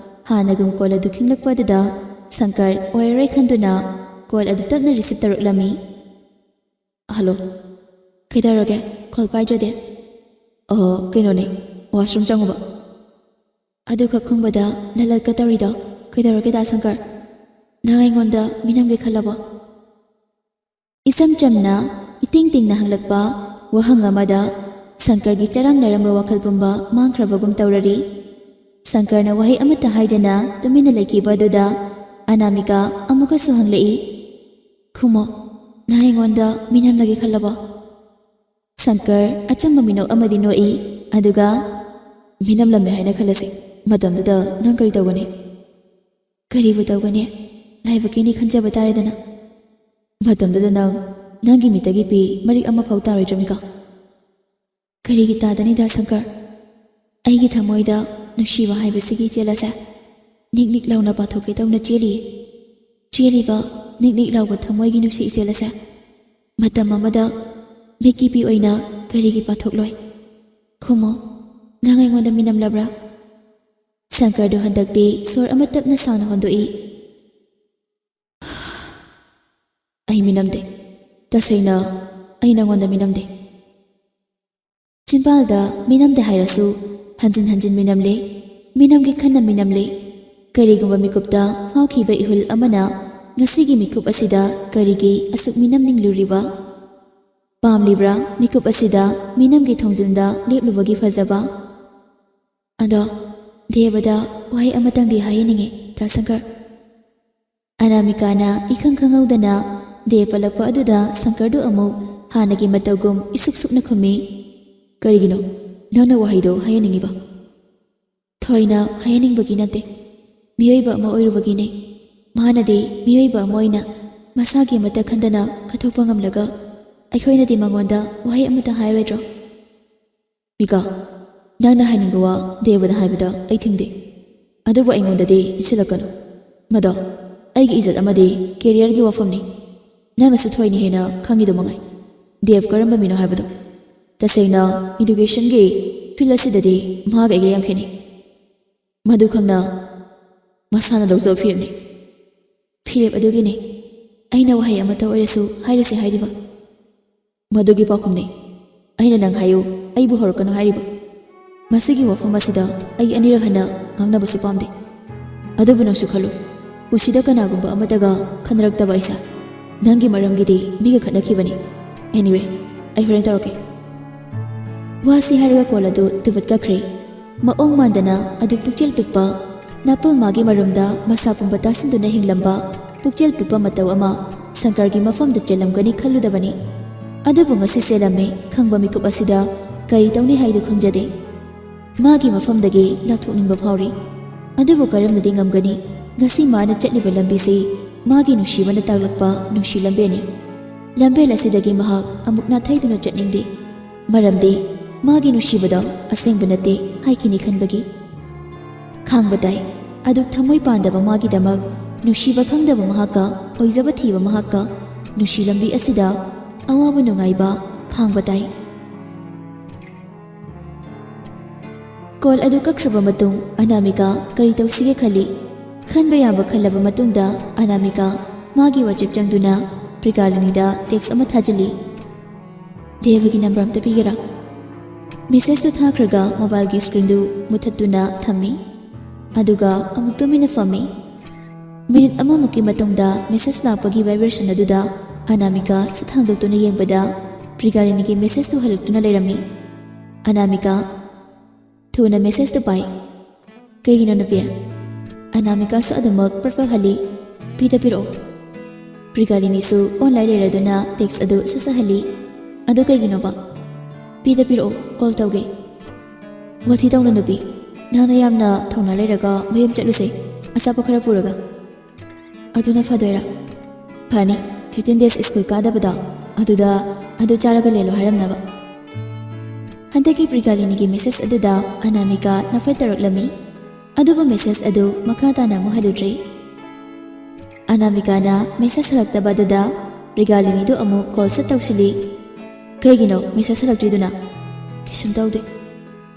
ꯍꯥꯟꯅꯒꯨꯝ ꯀꯣꯜ ꯑꯗꯨ ꯈꯤꯡꯂꯛꯄ ꯑꯗꯨꯗ ꯁꯪꯀꯔ ꯑꯣꯏꯔꯔꯣꯏ ꯈꯟꯗꯨꯅ ꯀꯣꯜ ꯑꯗꯨ ꯇꯞꯅ ꯔꯤꯁꯤꯞ ꯇꯧꯔꯛꯂꯝꯃꯤ꯫ "ꯍꯜꯂꯣ, ꯀꯩꯗꯧꯔꯒꯦ? ꯀꯣꯜ ꯄꯥꯏꯗ꯭ꯔꯗꯤ?" "ꯑꯣ, ꯀꯩꯅꯣꯅꯦ, ꯋꯥꯁꯔꯨꯝ ꯆꯪꯉꯨꯕ꯫" ꯑꯗꯨꯈꯛ ꯈꯨꯝꯕꯗ ꯂꯂꯠꯀ ꯇꯧꯔꯤꯗꯣ ꯀꯩꯗꯧꯔꯒꯦ, ꯗꯥ ꯁꯪꯀꯔ? ꯅꯪ ꯑꯩꯉꯣꯟꯗ ꯃꯤꯅꯝꯒꯦ ꯈꯜꯂꯕꯣ? ꯏꯆꯝ ꯆꯝꯅ, ꯏꯇꯤꯡ ꯇꯤꯡꯅ ꯍꯪꯂꯛꯄ ꯋꯥꯍꯪ ꯑꯃꯗ ꯁꯪꯀꯔꯒꯤ ꯆꯔꯥꯡꯅꯔꯝꯕ ꯋꯥꯈꯜ ꯄꯨꯝꯕ ꯃꯥꯡꯈ꯭ꯔꯕꯒꯨꯝ ꯇꯧꯔꯔꯤ꯫ ꯁꯪꯀꯔꯅ ꯋꯥꯍꯩ ꯑꯃꯠꯇ ꯍꯥꯏꯗꯅ ꯇꯨꯃꯤꯟꯅ ꯂꯩꯈꯤꯕ ꯑꯗꯨꯗ ꯑꯅꯥꯃꯤꯀꯥ ꯑꯃꯨꯛꯀꯁꯨ ꯍꯪꯂꯛꯏ, "ꯈꯨꯝꯃꯣ, ꯅꯪ ꯑꯩꯉꯣꯟꯗ ꯃꯤꯅꯝꯂꯒꯦ ꯈꯜꯂꯕꯣ?" ꯁꯪꯀꯔ ꯑꯆꯝꯕ ꯃꯤꯅꯣꯛ ꯑꯃꯗꯤ ꯅꯣꯛꯏ, ꯑꯗꯨꯒ, "ꯃꯤꯅꯝꯂꯝꯃꯦ ꯍꯥꯏꯅ ꯈꯜꯂꯁꯤ꯫ ꯃꯇꯝꯗꯨꯗ ꯅꯪ ꯀꯔꯤ ꯇꯧꯒꯅꯤ?" "ꯀꯔꯤꯕꯨ ꯇꯧꯒꯅꯤ? ꯂꯥꯏꯕꯛꯀꯤꯅꯤ ꯈꯟꯖꯕ ꯇꯥꯔꯦꯗꯅ꯫ ꯃꯇꯝꯗꯨꯗ ꯅꯪ, ꯅꯪꯒꯤ ꯃꯤꯠꯇꯒꯤ ꯄꯤ ꯃꯔꯤꯛ ꯑꯃ ꯐꯥꯎ ꯇꯥꯔꯣꯏꯗ꯭ꯔꯃꯤꯀ?" "ꯀꯔꯤꯒꯤ ꯇꯥꯗꯅꯤꯗ ꯁꯪꯀꯔ? ꯑꯩꯒꯤ ꯊꯃꯣꯏꯗ ꯅꯨꯡꯁꯤꯕ ꯍꯥꯏꯕꯁꯤꯒꯤ ꯏꯆꯦꯜ ꯑꯁꯦ ꯅꯤꯛ ꯅꯤꯛ ꯂꯥꯎꯅ ꯄꯥꯊꯣꯛꯀꯦ ꯇꯧꯅ ꯆꯦꯜꯂꯤ꯫ ꯆꯦꯜꯂꯤꯕ ꯅꯤꯛ ꯅꯤꯛ ꯂꯥꯎꯕ ꯊꯃꯣꯏꯒꯤ ꯅꯨꯡꯁꯤ ꯏꯆꯦꯜ ꯑꯁꯦ ꯃꯇꯝ ꯑꯃꯗ ꯃꯤꯠꯀꯤ ꯄꯤ ꯑꯣꯏꯅ ꯀꯔꯤꯒꯤ ꯄꯥꯊꯣꯛꯂꯣꯏ? ꯈꯨꯝꯃꯣ, ꯅꯪ ꯑꯩꯉꯣꯟꯗ ꯃꯤꯅꯝꯂꯕ꯭ꯔꯥ?" ꯁꯪꯀꯔꯗꯨ ꯍꯟꯗꯛꯇꯤ ꯁꯣꯔ ꯑꯃ ꯇꯞꯅ ꯁꯥꯡꯅ ꯍꯣꯟꯗꯣꯛꯏ꯫ "ꯑꯩ ꯃꯤꯅꯝꯗꯦ꯫ ꯇꯁꯦꯡꯅ, ꯑꯩ ꯅꯉꯣꯟꯗ ꯃꯤꯅꯝꯗꯦ꯫" ꯆꯤꯝꯕꯥꯜꯗ ꯃꯤꯅꯝꯗꯦ ꯍꯥꯏꯔꯁꯨ ꯍꯟꯖꯤꯟ ꯍꯟꯖꯤꯟ ꯃꯤꯅꯝꯂꯦ꯫ ꯃꯤꯅꯝꯒꯤ ꯈꯟꯅ ꯃꯤꯅꯝꯂꯦ꯫ ꯀꯔꯤꯒꯨꯝꯕ ꯃꯤꯀꯨꯞꯇ ꯐꯥꯎꯈꯤꯕ ꯏꯍꯨꯜ ꯑꯃꯅ ꯉꯁꯤꯒꯤ ꯃꯤꯀꯨꯞ ꯑꯁꯤꯗ ꯀꯔꯤꯒꯤ ꯑꯁꯨꯛ ꯃꯤꯅꯝꯅꯤꯡꯂꯨꯔꯤꯕ? ꯄꯥꯝꯂꯤꯕ꯭ꯔꯥ ꯃꯤꯀꯨꯞ ꯑꯁꯤꯗ ꯃꯤꯅꯝꯒꯤ ꯊꯣꯡꯖꯤꯟꯗ ꯂꯦꯞꯂꯨꯕꯒꯤ ꯐꯖꯕ? ꯑꯗꯣ ꯗꯦꯕꯗ ꯋꯥꯍꯩ ꯑꯃꯇꯪꯗꯤ ꯍꯥꯏꯍꯟꯅꯤꯡꯉꯤ, ꯗꯥ ꯁꯪꯀꯔ꯫ ꯑꯅꯥꯃꯤꯀꯥꯅ ꯏꯈꯪ ꯈꯪꯍꯧꯗꯅ ꯗꯦ ꯄꯜꯂꯛꯄ ꯑꯗꯨꯗ ꯁꯪꯀꯔꯗꯨ ꯑꯃꯨꯛ ꯍꯥꯟꯅꯒꯤ ꯃꯇꯧꯒꯨꯝ ꯏꯁꯨꯛ ꯁꯨꯛꯅ ꯈꯨꯝꯃꯤ꯫ "ꯀꯔꯤꯒꯤꯅꯣ ꯅꯪꯅ ꯋꯥꯍꯩꯗꯣ ꯍꯥꯏꯍꯟꯅꯤꯡꯉꯤꯕ?" "ꯊꯣꯏꯅ ꯍꯥꯏꯍꯟꯅꯤꯡꯕꯒꯤ ꯅꯠꯇꯦ, ꯃꯤꯑꯣꯏꯕ ꯑꯃ ꯑꯣꯏꯔꯨꯕꯒꯤꯅꯦ꯫ ꯃꯥꯅꯗꯤ ꯃꯤꯑꯣꯏꯕ ꯑꯃ ꯑꯣꯏꯅ ꯃꯁꯥꯒꯤ ꯑꯃꯠꯇ ꯈꯟꯗꯅ ꯀꯠꯊꯣꯛꯄ ꯉꯝꯂꯒ ꯑꯩꯈꯣꯏꯅꯗꯤ ꯃꯉꯣꯟꯗ ꯋꯥꯍꯩ ꯑꯃꯠꯇ ꯍꯥꯏꯔꯣꯏꯗ꯭ꯔꯣ? ꯃꯤꯀꯥ, ꯅꯪꯅ ꯍꯥꯏꯅꯤꯡꯕ ꯋꯥ ꯗꯦꯕꯗ ꯍꯥꯏꯕꯗ ꯑꯩ ꯊꯤꯡꯗꯦ꯫ ꯑꯗꯨꯕꯨ ꯑꯩꯉꯣꯟꯗꯗꯤ ꯏꯟꯁꯤꯜꯂꯛꯀꯅꯨ꯫ ꯃꯗꯣ ꯑꯩꯒꯤ ꯏꯖꯠ ꯑꯃꯗꯤ ꯀꯦꯔꯤꯌꯔꯒꯤ ꯋꯥꯐꯝꯅꯤ꯫ ꯅꯪꯅꯁꯨ ꯊꯣꯏꯅ ꯍꯦꯟꯅ ꯈꯪꯉꯤꯗꯨ ꯃꯉꯥꯏ꯫ ꯗꯦꯕ ꯀꯔꯝꯕ ꯃꯤꯅꯣ ꯍꯥꯏꯕꯗꯣ꯫ ꯇꯁꯦꯡꯅ, ꯏꯗꯨꯀꯦꯁꯟꯒꯤ ꯐꯤꯜꯗ ꯑꯁꯤꯗꯗꯤ ꯃꯍꯥꯛ ꯑꯩꯒ ꯌꯥꯝ ꯈꯦꯠꯅꯩ꯫ ꯃꯗꯨ ꯈꯪꯅ ꯃꯁꯥꯅ ꯂꯧꯖꯕ ꯐꯤꯔꯦꯞꯅꯤ꯫ ꯐꯤꯔꯦꯞ ꯑꯗꯨꯒꯤꯅꯤ ꯑꯩꯅ ꯋꯥꯍꯩ ꯑꯃꯠꯇ ꯑꯣꯏꯔꯁꯨ ꯍꯥꯏꯔꯣꯏꯁꯦ ꯍꯥꯏꯔꯤꯕ꯫ ꯃꯗꯨꯒꯤ ꯄꯥꯎꯈꯨꯝꯅꯤ ꯑꯩꯅ ꯅꯪ ꯍꯥꯏꯌꯨ, ꯑꯩꯕꯨ ꯍꯧꯔꯛꯀꯅꯨ ꯍꯥꯏꯔꯤꯕ꯫ ꯃꯁꯤꯒꯤ ꯋꯥꯐꯝ ꯑꯁꯤꯗ ꯑꯩ ꯑꯅꯤꯔꯛ ꯍꯟꯅ ꯉꯥꯡꯅꯕꯁꯨ ꯄꯥꯝꯗꯦ꯫ ꯑꯗꯨꯕꯨ ꯅꯪꯁꯨ ꯈꯜꯂꯨ, ꯄꯨꯟꯁꯤꯗ ꯀꯅꯥꯒꯨꯝꯕ ꯑꯃꯠꯇꯒ ꯈꯟꯅꯔꯛꯇꯕ ꯑꯩꯁꯦ꯫ ꯅꯪꯒꯤ ꯃꯔꯝꯒꯤꯗꯤ ꯃꯤꯒ ꯈꯠꯅꯈꯤꯕꯅꯤ꯫ Anyway, ꯑꯩ ꯍꯣꯔꯦꯟ ꯇꯧꯔꯛꯀꯦ꯫ ꯋꯥꯁꯤ ꯍꯥꯏꯔꯒ ꯀꯣꯜ ꯑꯗꯨ ꯇꯨꯕꯠ ꯀꯛꯈ꯭ꯔꯦ꯫ ꯃꯑꯣꯡ ꯃꯥꯟꯗꯅ ꯑꯗꯨꯛ ꯄꯨꯛꯆꯦꯜ ꯄꯤꯛꯄ ꯅꯥꯄꯜ ꯃꯥꯒꯤ ꯃꯔꯨꯝꯗ ꯃꯁꯥ ꯄꯨꯝꯕ ꯇꯥꯁꯤꯟꯗꯨꯅ ꯍꯤꯡꯂꯝꯕ ꯄꯨꯛꯆꯦꯜ ꯄꯤꯛꯄ ꯃꯇꯧ ꯑꯃ ꯁꯪꯀꯔꯒꯤ ꯃꯐꯝꯗ ꯆꯦꯜꯂꯝꯒꯅꯤ ꯈꯜꯂꯨꯗꯕꯅꯤ꯫ ꯑꯗꯨꯕꯨ ꯉꯁꯤ ꯆꯦꯜꯂꯝꯃꯤ꯫ ꯈꯪꯕ ꯃꯤꯀꯨꯞ ꯑꯁꯤꯗ ꯀꯔꯤ ꯇꯧꯅꯤ ꯍꯥꯏꯗꯨ ꯈꯪꯖꯗꯦ꯫ ꯃꯥꯒꯤ ꯃꯐꯝꯗꯒꯤ ꯂꯥꯞꯊꯣꯛꯅꯤꯡꯕ ꯐꯥꯎꯔꯤ꯫ ꯑꯗꯨꯕꯨ ꯀꯔꯝꯅꯗꯤ ꯉꯝꯒꯅꯤ? ꯉꯁꯤ ꯃꯥꯅ ꯆꯠꯂꯤꯕ ꯂꯝꯕꯤꯁꯤ ꯃꯥꯒꯤ ꯅꯨꯡꯁꯤꯕꯅ ꯇꯥꯛꯂꯛꯄ ꯅꯨꯡꯁꯤ ꯂꯝꯕꯦꯜꯅꯤ꯫ ꯂꯝꯕꯦꯜ ꯑꯁꯤꯗꯒꯤ ꯃꯍꯥꯛ ꯑꯃꯨꯛ ꯅꯥꯊꯩꯗꯨꯅ ꯆꯠꯅꯤꯡꯗꯦ꯫ ꯃꯔꯝꯗꯤ ꯃꯥꯒꯤ ꯅꯨꯡꯁꯤꯕꯗꯣ ꯑꯁꯦꯡꯕ ꯅꯠꯇꯦ ꯍꯥꯏꯈꯤꯅꯤ ꯈꯟꯕꯒꯤ꯫ ꯈꯥꯡꯕ ꯇꯥꯏ꯫ ꯑꯗꯨꯛ ꯊꯃꯣꯏ ꯄꯥꯟꯗꯕ ꯃꯥꯒꯤꯗꯃꯛ ꯅꯨꯡꯁꯤꯕ ꯈꯪꯗꯕ ꯃꯍꯥꯛꯀ ꯑꯣꯏꯖꯕ ꯊꯤꯕ ꯃꯍꯥꯛꯀ ꯅꯨꯡꯁꯤ ꯂꯝꯕꯤ ꯑꯁꯤꯗ ꯑꯋꯥꯕ ꯅꯨꯡꯉꯥꯏꯕ ꯈꯥꯡꯕ ꯇꯥꯏ꯫ ꯀꯣꯜ ꯑꯗꯨ ꯀꯛꯈ꯭ꯔꯕ ꯃꯇꯨꯡ ꯑꯅꯥꯃꯤꯀꯥ ꯀꯔꯤ ꯇꯧꯁꯤꯒꯦ ꯈꯜꯂꯤ꯫ ꯈꯟꯕ ꯌꯥꯕ ꯈꯜꯂꯕ ꯃꯇꯨꯡꯗ ꯑꯅꯥꯃꯤꯀꯥ ꯃꯥꯒꯤ WhatsApp ꯆꯪꯗꯨꯅ ꯄ꯭ꯔꯤꯒꯥꯂꯤꯅꯤꯗ text ꯑꯃ ꯊꯥꯖꯤꯜꯂꯤ꯫ "ꯗꯦꯕꯒꯤ number ꯑꯝꯇ ꯄꯤꯒꯦꯔꯥ?" Messageꯇꯨ ꯊꯥꯈ꯭ꯔꯒ mobileꯒꯤ screenꯗꯨ ꯃꯨꯊꯠꯇꯨꯅ ꯊꯝꯃꯤ꯫ ꯑꯗꯨꯒ ꯑꯃꯨꯛ ꯇꯨꯃꯤꯟꯅ ꯐꯝꯃꯤ꯫ Minute ꯑꯃꯃꯨꯛꯀꯤ ꯃꯇꯨꯡꯗ message ꯂꯥꯛꯄꯒꯤ vibration ꯑꯗꯨꯗ ꯑꯅꯥꯃꯤꯀꯥ ꯁꯠ ꯍꯥꯡꯗꯣꯛꯇꯨꯅ ꯌꯦꯡꯕꯗ ꯄ꯭ꯔꯤꯒꯥꯂꯤꯅꯤꯒꯤ messageꯇꯨ ꯍꯜꯂꯛꯇꯨꯅ ꯂꯩꯔꯝꯃꯤ꯫ "ꯑꯅꯥꯃꯤꯀꯥ, ꯊꯨꯅ messageꯇꯨ ꯄꯥꯏ꯫" "ꯀꯩꯒꯤꯅꯣ ꯅꯨꯄꯤ?" ꯑꯅꯥꯃꯤꯀꯥꯁꯨ ꯑꯗꯨꯃꯛ ꯄ꯭ꯔꯞ ꯄ꯭ꯔꯞ ꯍꯜꯂꯤ꯫ "ꯄꯤꯗ ꯄꯤꯔꯛꯑꯣ꯫" ꯄ꯭ꯔꯤꯒꯥꯂꯤꯅꯤꯁꯨ online ꯂꯩꯔꯗꯨꯅ text ꯑꯗꯨ ꯁꯠ ꯁꯠ ꯍꯜꯂꯤ꯫ "ꯑꯗꯨ ꯀꯩꯒꯤꯅꯣꯕ?" "ꯄꯤꯗ ꯄꯤꯔꯛꯑꯣ, call ꯇꯧꯒꯦ꯫" "ꯋꯥꯊꯤ ꯇꯧꯅꯨ ꯅꯨꯄꯤ, ꯅꯪꯅ ꯌꯥꯝꯅ ꯊꯧꯅꯥ ꯂꯩꯔꯒ ꯃꯌꯨꯝ ꯆꯠꯂꯨꯁꯦ, ꯑꯆꯥꯄꯣꯠ ꯈꯔ ꯄꯨꯔꯒ꯫" ꯑꯗꯨꯅ ꯐꯗꯣꯏꯔꯥ? ꯐꯅꯤ, ꯐꯤꯐꯇꯤꯟ ꯗꯦꯖ ꯁ꯭ꯀꯨꯜ ꯀꯥꯗꯕꯗꯣ, ꯑꯗꯨꯗ ꯑꯗꯨ ꯆꯥꯔꯒ ꯂꯦꯜꯂꯣ ꯍꯥꯏꯔꯝꯅꯕ꯫ ꯍꯟꯗꯛꯀꯤ ꯄ꯭ꯔꯤꯒꯥꯂꯤꯅꯤꯒꯤ ꯃꯦꯁꯦꯖ ꯑꯗꯨꯗ ꯑꯅꯥꯃꯤꯀꯥ ꯅꯐꯠ ꯇꯧꯔꯛꯂꯝꯃꯤ꯫ ꯑꯗꯨꯕꯨ ꯃꯦꯁꯦꯖ ꯑꯗꯨ ꯃꯈꯥ ꯇꯥꯅ ꯑꯃꯨꯛ ꯍꯜꯂꯨꯗ꯭ꯔꯤ꯫ ꯑꯅꯥꯃꯤꯀꯥꯅ ꯃꯦꯁꯦꯖ ꯍꯜꯂꯛꯇꯕ ꯑꯗꯨꯗ ꯄ꯭ꯔꯤꯒꯥꯂꯤꯅꯤꯗꯨ ꯑꯃꯨꯛ ꯀꯣꯜ ꯁꯠ ꯇꯧꯁꯤꯜꯂꯤ꯫ "ꯀꯩꯒꯤꯅꯣ ꯃꯦꯁꯦꯖ ꯍꯜꯂꯛꯇ꯭ꯔꯤꯗꯨꯅ?" "ꯀꯩꯁꯨꯝ ꯇꯧꯗꯦ꯫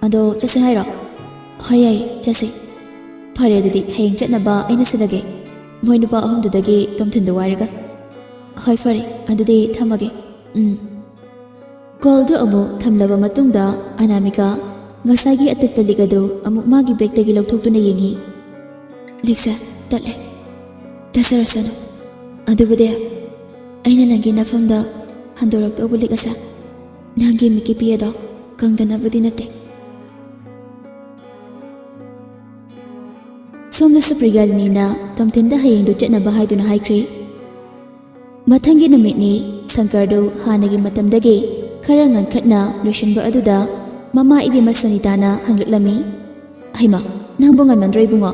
ꯑꯗꯣ ꯆꯠꯁꯦ ꯍꯥꯏꯔꯣ?" "ꯍꯣꯏ, ꯌꯥꯏ, ꯆꯠꯁꯦ꯫" "ꯐꯔꯦ, ꯑꯗꯨꯗꯤ ꯍꯌꯦꯡ ꯆꯠꯅꯕ ꯑꯩꯅ ꯁꯤꯜꯂꯒꯦ꯫ ꯃꯣꯏ ꯅꯨꯄꯥ ꯑꯍꯨꯝꯗꯨꯗꯒꯤ ꯇꯣꯝꯊꯤꯟꯗꯨ ꯋꯥꯏꯔꯒ꯫" "ꯍꯣꯏ, ꯐꯔꯦ, ꯑꯗꯨꯗꯤ ꯊꯝꯃꯒꯦ꯫ ꯎꯝ꯫" ꯀꯣꯜꯗꯨ ꯑꯃꯨꯛ ꯊꯝꯂꯕ ꯃꯇꯨꯡꯗ ꯑꯅꯥꯃꯤꯀꯥ ꯉꯁꯥꯏꯒꯤ ꯑꯇꯦꯛꯄ ꯂꯤꯛ ꯑꯗꯨ ꯑꯃꯨꯛ ꯃꯥꯒꯤ ꯕꯦꯒꯇꯒꯤ ꯂꯧꯊꯣꯛꯇꯨꯅ ꯌꯦꯡꯉꯤ꯫ "ꯂꯤꯛꯁꯦ ꯇꯠꯂꯦ꯫ ꯇꯠꯆꯔꯁꯅꯨ꯫ ꯑꯗꯨꯕꯨꯗꯤ ꯑꯩꯅ ꯅꯪꯒꯤ ꯅꯐꯝꯗ ꯍꯟꯗꯣꯔꯛꯇꯧꯕ ꯂꯤꯛ ꯑꯁꯦ ꯅꯪꯒꯤ ꯃꯤꯠꯀꯤ ꯄꯤ ꯑꯗꯣ ꯀꯪꯗꯅꯕꯗꯤ ꯅꯠꯇꯦ꯫" ꯁꯣꯝꯗꯁꯨ ꯄ꯭ꯔꯤꯒꯥꯂꯤꯅꯤꯅ ꯇꯣꯝꯊꯤꯟꯗ ꯍꯌꯦꯡꯗꯨ ꯆꯠꯅꯕ ꯍꯥꯏꯗꯨꯅ ꯍꯥꯏꯈ꯭ꯔꯦ꯫ ꯃꯊꯪꯒꯤ ꯅꯨꯃꯤꯠꯅꯤ꯫ ꯁꯪꯀꯔꯗꯨ ꯍꯥꯟꯅꯒꯤ ꯃꯇꯝꯗꯒꯤ ꯈꯔ ꯉꯟꯈꯠꯅ ꯂꯣꯏꯁꯤꯟꯕ ꯑꯗꯨꯗ ꯃꯃꯥ ꯏꯕꯦꯝꯃ ꯁꯣꯅꯤꯇꯥꯅ ꯍꯪꯂꯛꯂꯝꯃꯤ꯫ "ꯍꯩꯃꯥ, ꯅꯪꯕꯨ ꯉꯟꯃꯟꯗ꯭ꯔꯣ ꯏꯕꯨꯡꯉꯣ?"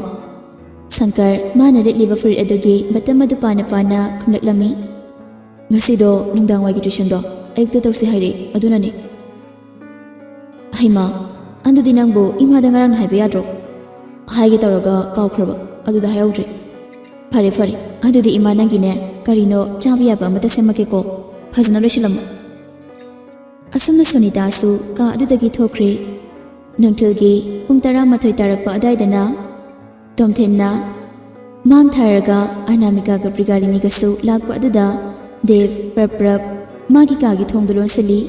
ꯁꯪꯀꯔ ꯃꯥꯅ ꯂꯤꯠꯂꯤꯕ ꯐꯨꯔꯤꯠ ꯑꯗꯨꯒꯤ ꯕꯇꯝ ꯑꯗꯨ ꯄꯥꯅ ꯄꯥꯅ ꯈꯨꯝꯂꯛꯂꯝꯃꯤ꯫ "ꯉꯁꯤꯗꯣ ꯅꯨꯡꯗꯥꯡꯋꯥꯏꯒꯤ ꯇ꯭ꯌꯨꯁꯟꯗꯣ ꯑꯌꯨꯛꯇ ꯇꯧꯁꯤ ꯍꯥꯏꯔꯛꯏ, ꯑꯗꯨꯅꯅꯤ꯫" "ꯍꯩꯃꯥ, ꯑꯗꯨꯗꯤ ꯅꯪꯕꯨ ꯏꯃꯥꯗ ꯉꯔꯥꯡ ꯍꯥꯏꯕ ꯌꯥꯗ꯭ꯔꯣ?" "ꯍꯥꯏꯒꯦ ꯇꯧꯔꯒ ꯀꯥꯎꯈ꯭ꯔꯕ, ꯑꯗꯨꯗ ꯍꯥꯏꯍꯧꯗ꯭ꯔꯦ꯫" "ꯐꯔꯦ, ꯐꯔꯦ, ꯑꯗꯨꯗꯤ ꯏꯃꯥ ꯅꯪꯒꯤꯅꯦ ꯀꯔꯤꯅꯣ ꯆꯥꯕ ꯌꯥꯕ ꯑꯃꯇ ꯁꯦꯝꯃꯛꯀꯦꯀꯣ, ꯐꯖꯅ ꯂꯣꯏꯁꯤꯜꯂꯝꯃꯨ꯫" ꯑꯁꯨꯝꯅ ꯁꯣꯅꯤꯇꯥꯁꯨ ꯀꯥ ꯑꯗꯨꯗꯒꯤ ꯊꯣꯛꯈ꯭ꯔꯦ꯫ ꯅꯨꯡꯊꯤꯜꯒꯤ ꯄꯨꯡ ꯇꯔꯥꯃꯥꯊꯣꯏ ꯇꯥꯔꯛꯄ ꯑꯗꯥꯏꯗꯅ ꯇꯣꯝꯊꯤꯟꯅ ꯃꯥꯡ ꯊꯥꯔꯒ ꯑꯅꯥꯃꯤꯀꯥꯒ ꯄ꯭ꯔꯤꯒꯥꯂꯤꯅꯤꯒꯁꯨ ꯂꯥꯛꯄ ꯑꯗꯨꯗ ꯗꯦꯕ ꯄ꯭ꯔꯞ ꯄ꯭ꯔꯞ ꯃꯥꯒꯤ ꯀꯥꯒꯤ ꯊꯣꯡꯗꯨ ꯂꯣꯟꯁꯤꯜꯂꯤ꯫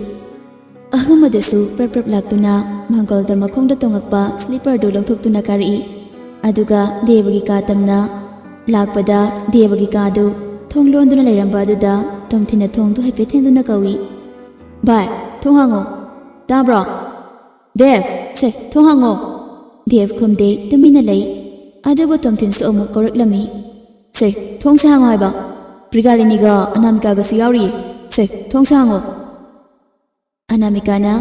ꯑꯍꯨꯝ ꯑꯗꯨꯁꯨ ꯄ꯭ꯔꯞ ꯄ꯭ꯔꯞ ꯂꯥꯛꯇꯨꯅ ꯃꯥꯡꯒꯣꯜꯗ ꯃꯈꯣꯡꯗ ꯇꯣꯡꯉꯛꯄ ꯁ꯭ꯂꯤꯄꯔꯗꯨ ꯂꯧꯊꯣꯛꯇꯨꯅ ꯀꯥꯔꯛꯏ꯫ ꯑꯗꯨꯒ ꯗꯦꯕꯒꯤ ꯀꯥ ꯇꯝꯅ ꯂꯥꯛꯄꯗ ꯗꯦꯕꯒꯤ ꯀꯥꯗꯨ ꯊꯣꯡ ꯂꯣꯟꯗꯨꯅ ꯂꯩꯔꯝꯕ ꯑꯗꯨꯗ ꯇꯣꯝꯊꯤꯟꯅ ꯊꯣꯡꯗꯨ ꯍꯥꯏꯐꯦꯠ ꯊꯤꯟꯗꯨꯅ ꯀꯧꯏ, "ꯚꯥꯏ, ꯊꯣꯡ ꯍꯥꯡꯉꯣ꯫ ꯇꯥꯕ꯭ꯔꯣ? ꯗꯦꯕ, ꯁꯦ, ꯊꯣꯡ ꯍꯥꯡꯉꯣ!" ꯗꯦꯕ ꯈꯨꯝꯗꯦ, ꯇꯨꯃꯤꯟꯅ ꯂꯩ꯫ ꯑꯗꯨꯕꯨ ꯇꯣꯝꯊꯤꯟꯁꯨ ꯑꯃꯨꯛ ꯀꯧꯔꯛꯂꯝꯃꯤ, "ꯁꯦ, ꯊꯣꯡꯁꯦ ꯍꯥꯡꯉꯣ ꯍꯥꯏꯕ꯫ ꯄ꯭ꯔꯤꯒꯥꯂꯤꯅꯤꯒ ꯑꯅꯥꯃꯤꯀꯥꯒꯁꯨ ꯌꯥꯎꯔꯤꯌꯦ꯫ ꯁꯦ, ꯊꯣꯡꯁꯦ ꯍꯥꯡꯉꯣ!" ꯑꯅꯥꯃꯤꯀꯥꯅ,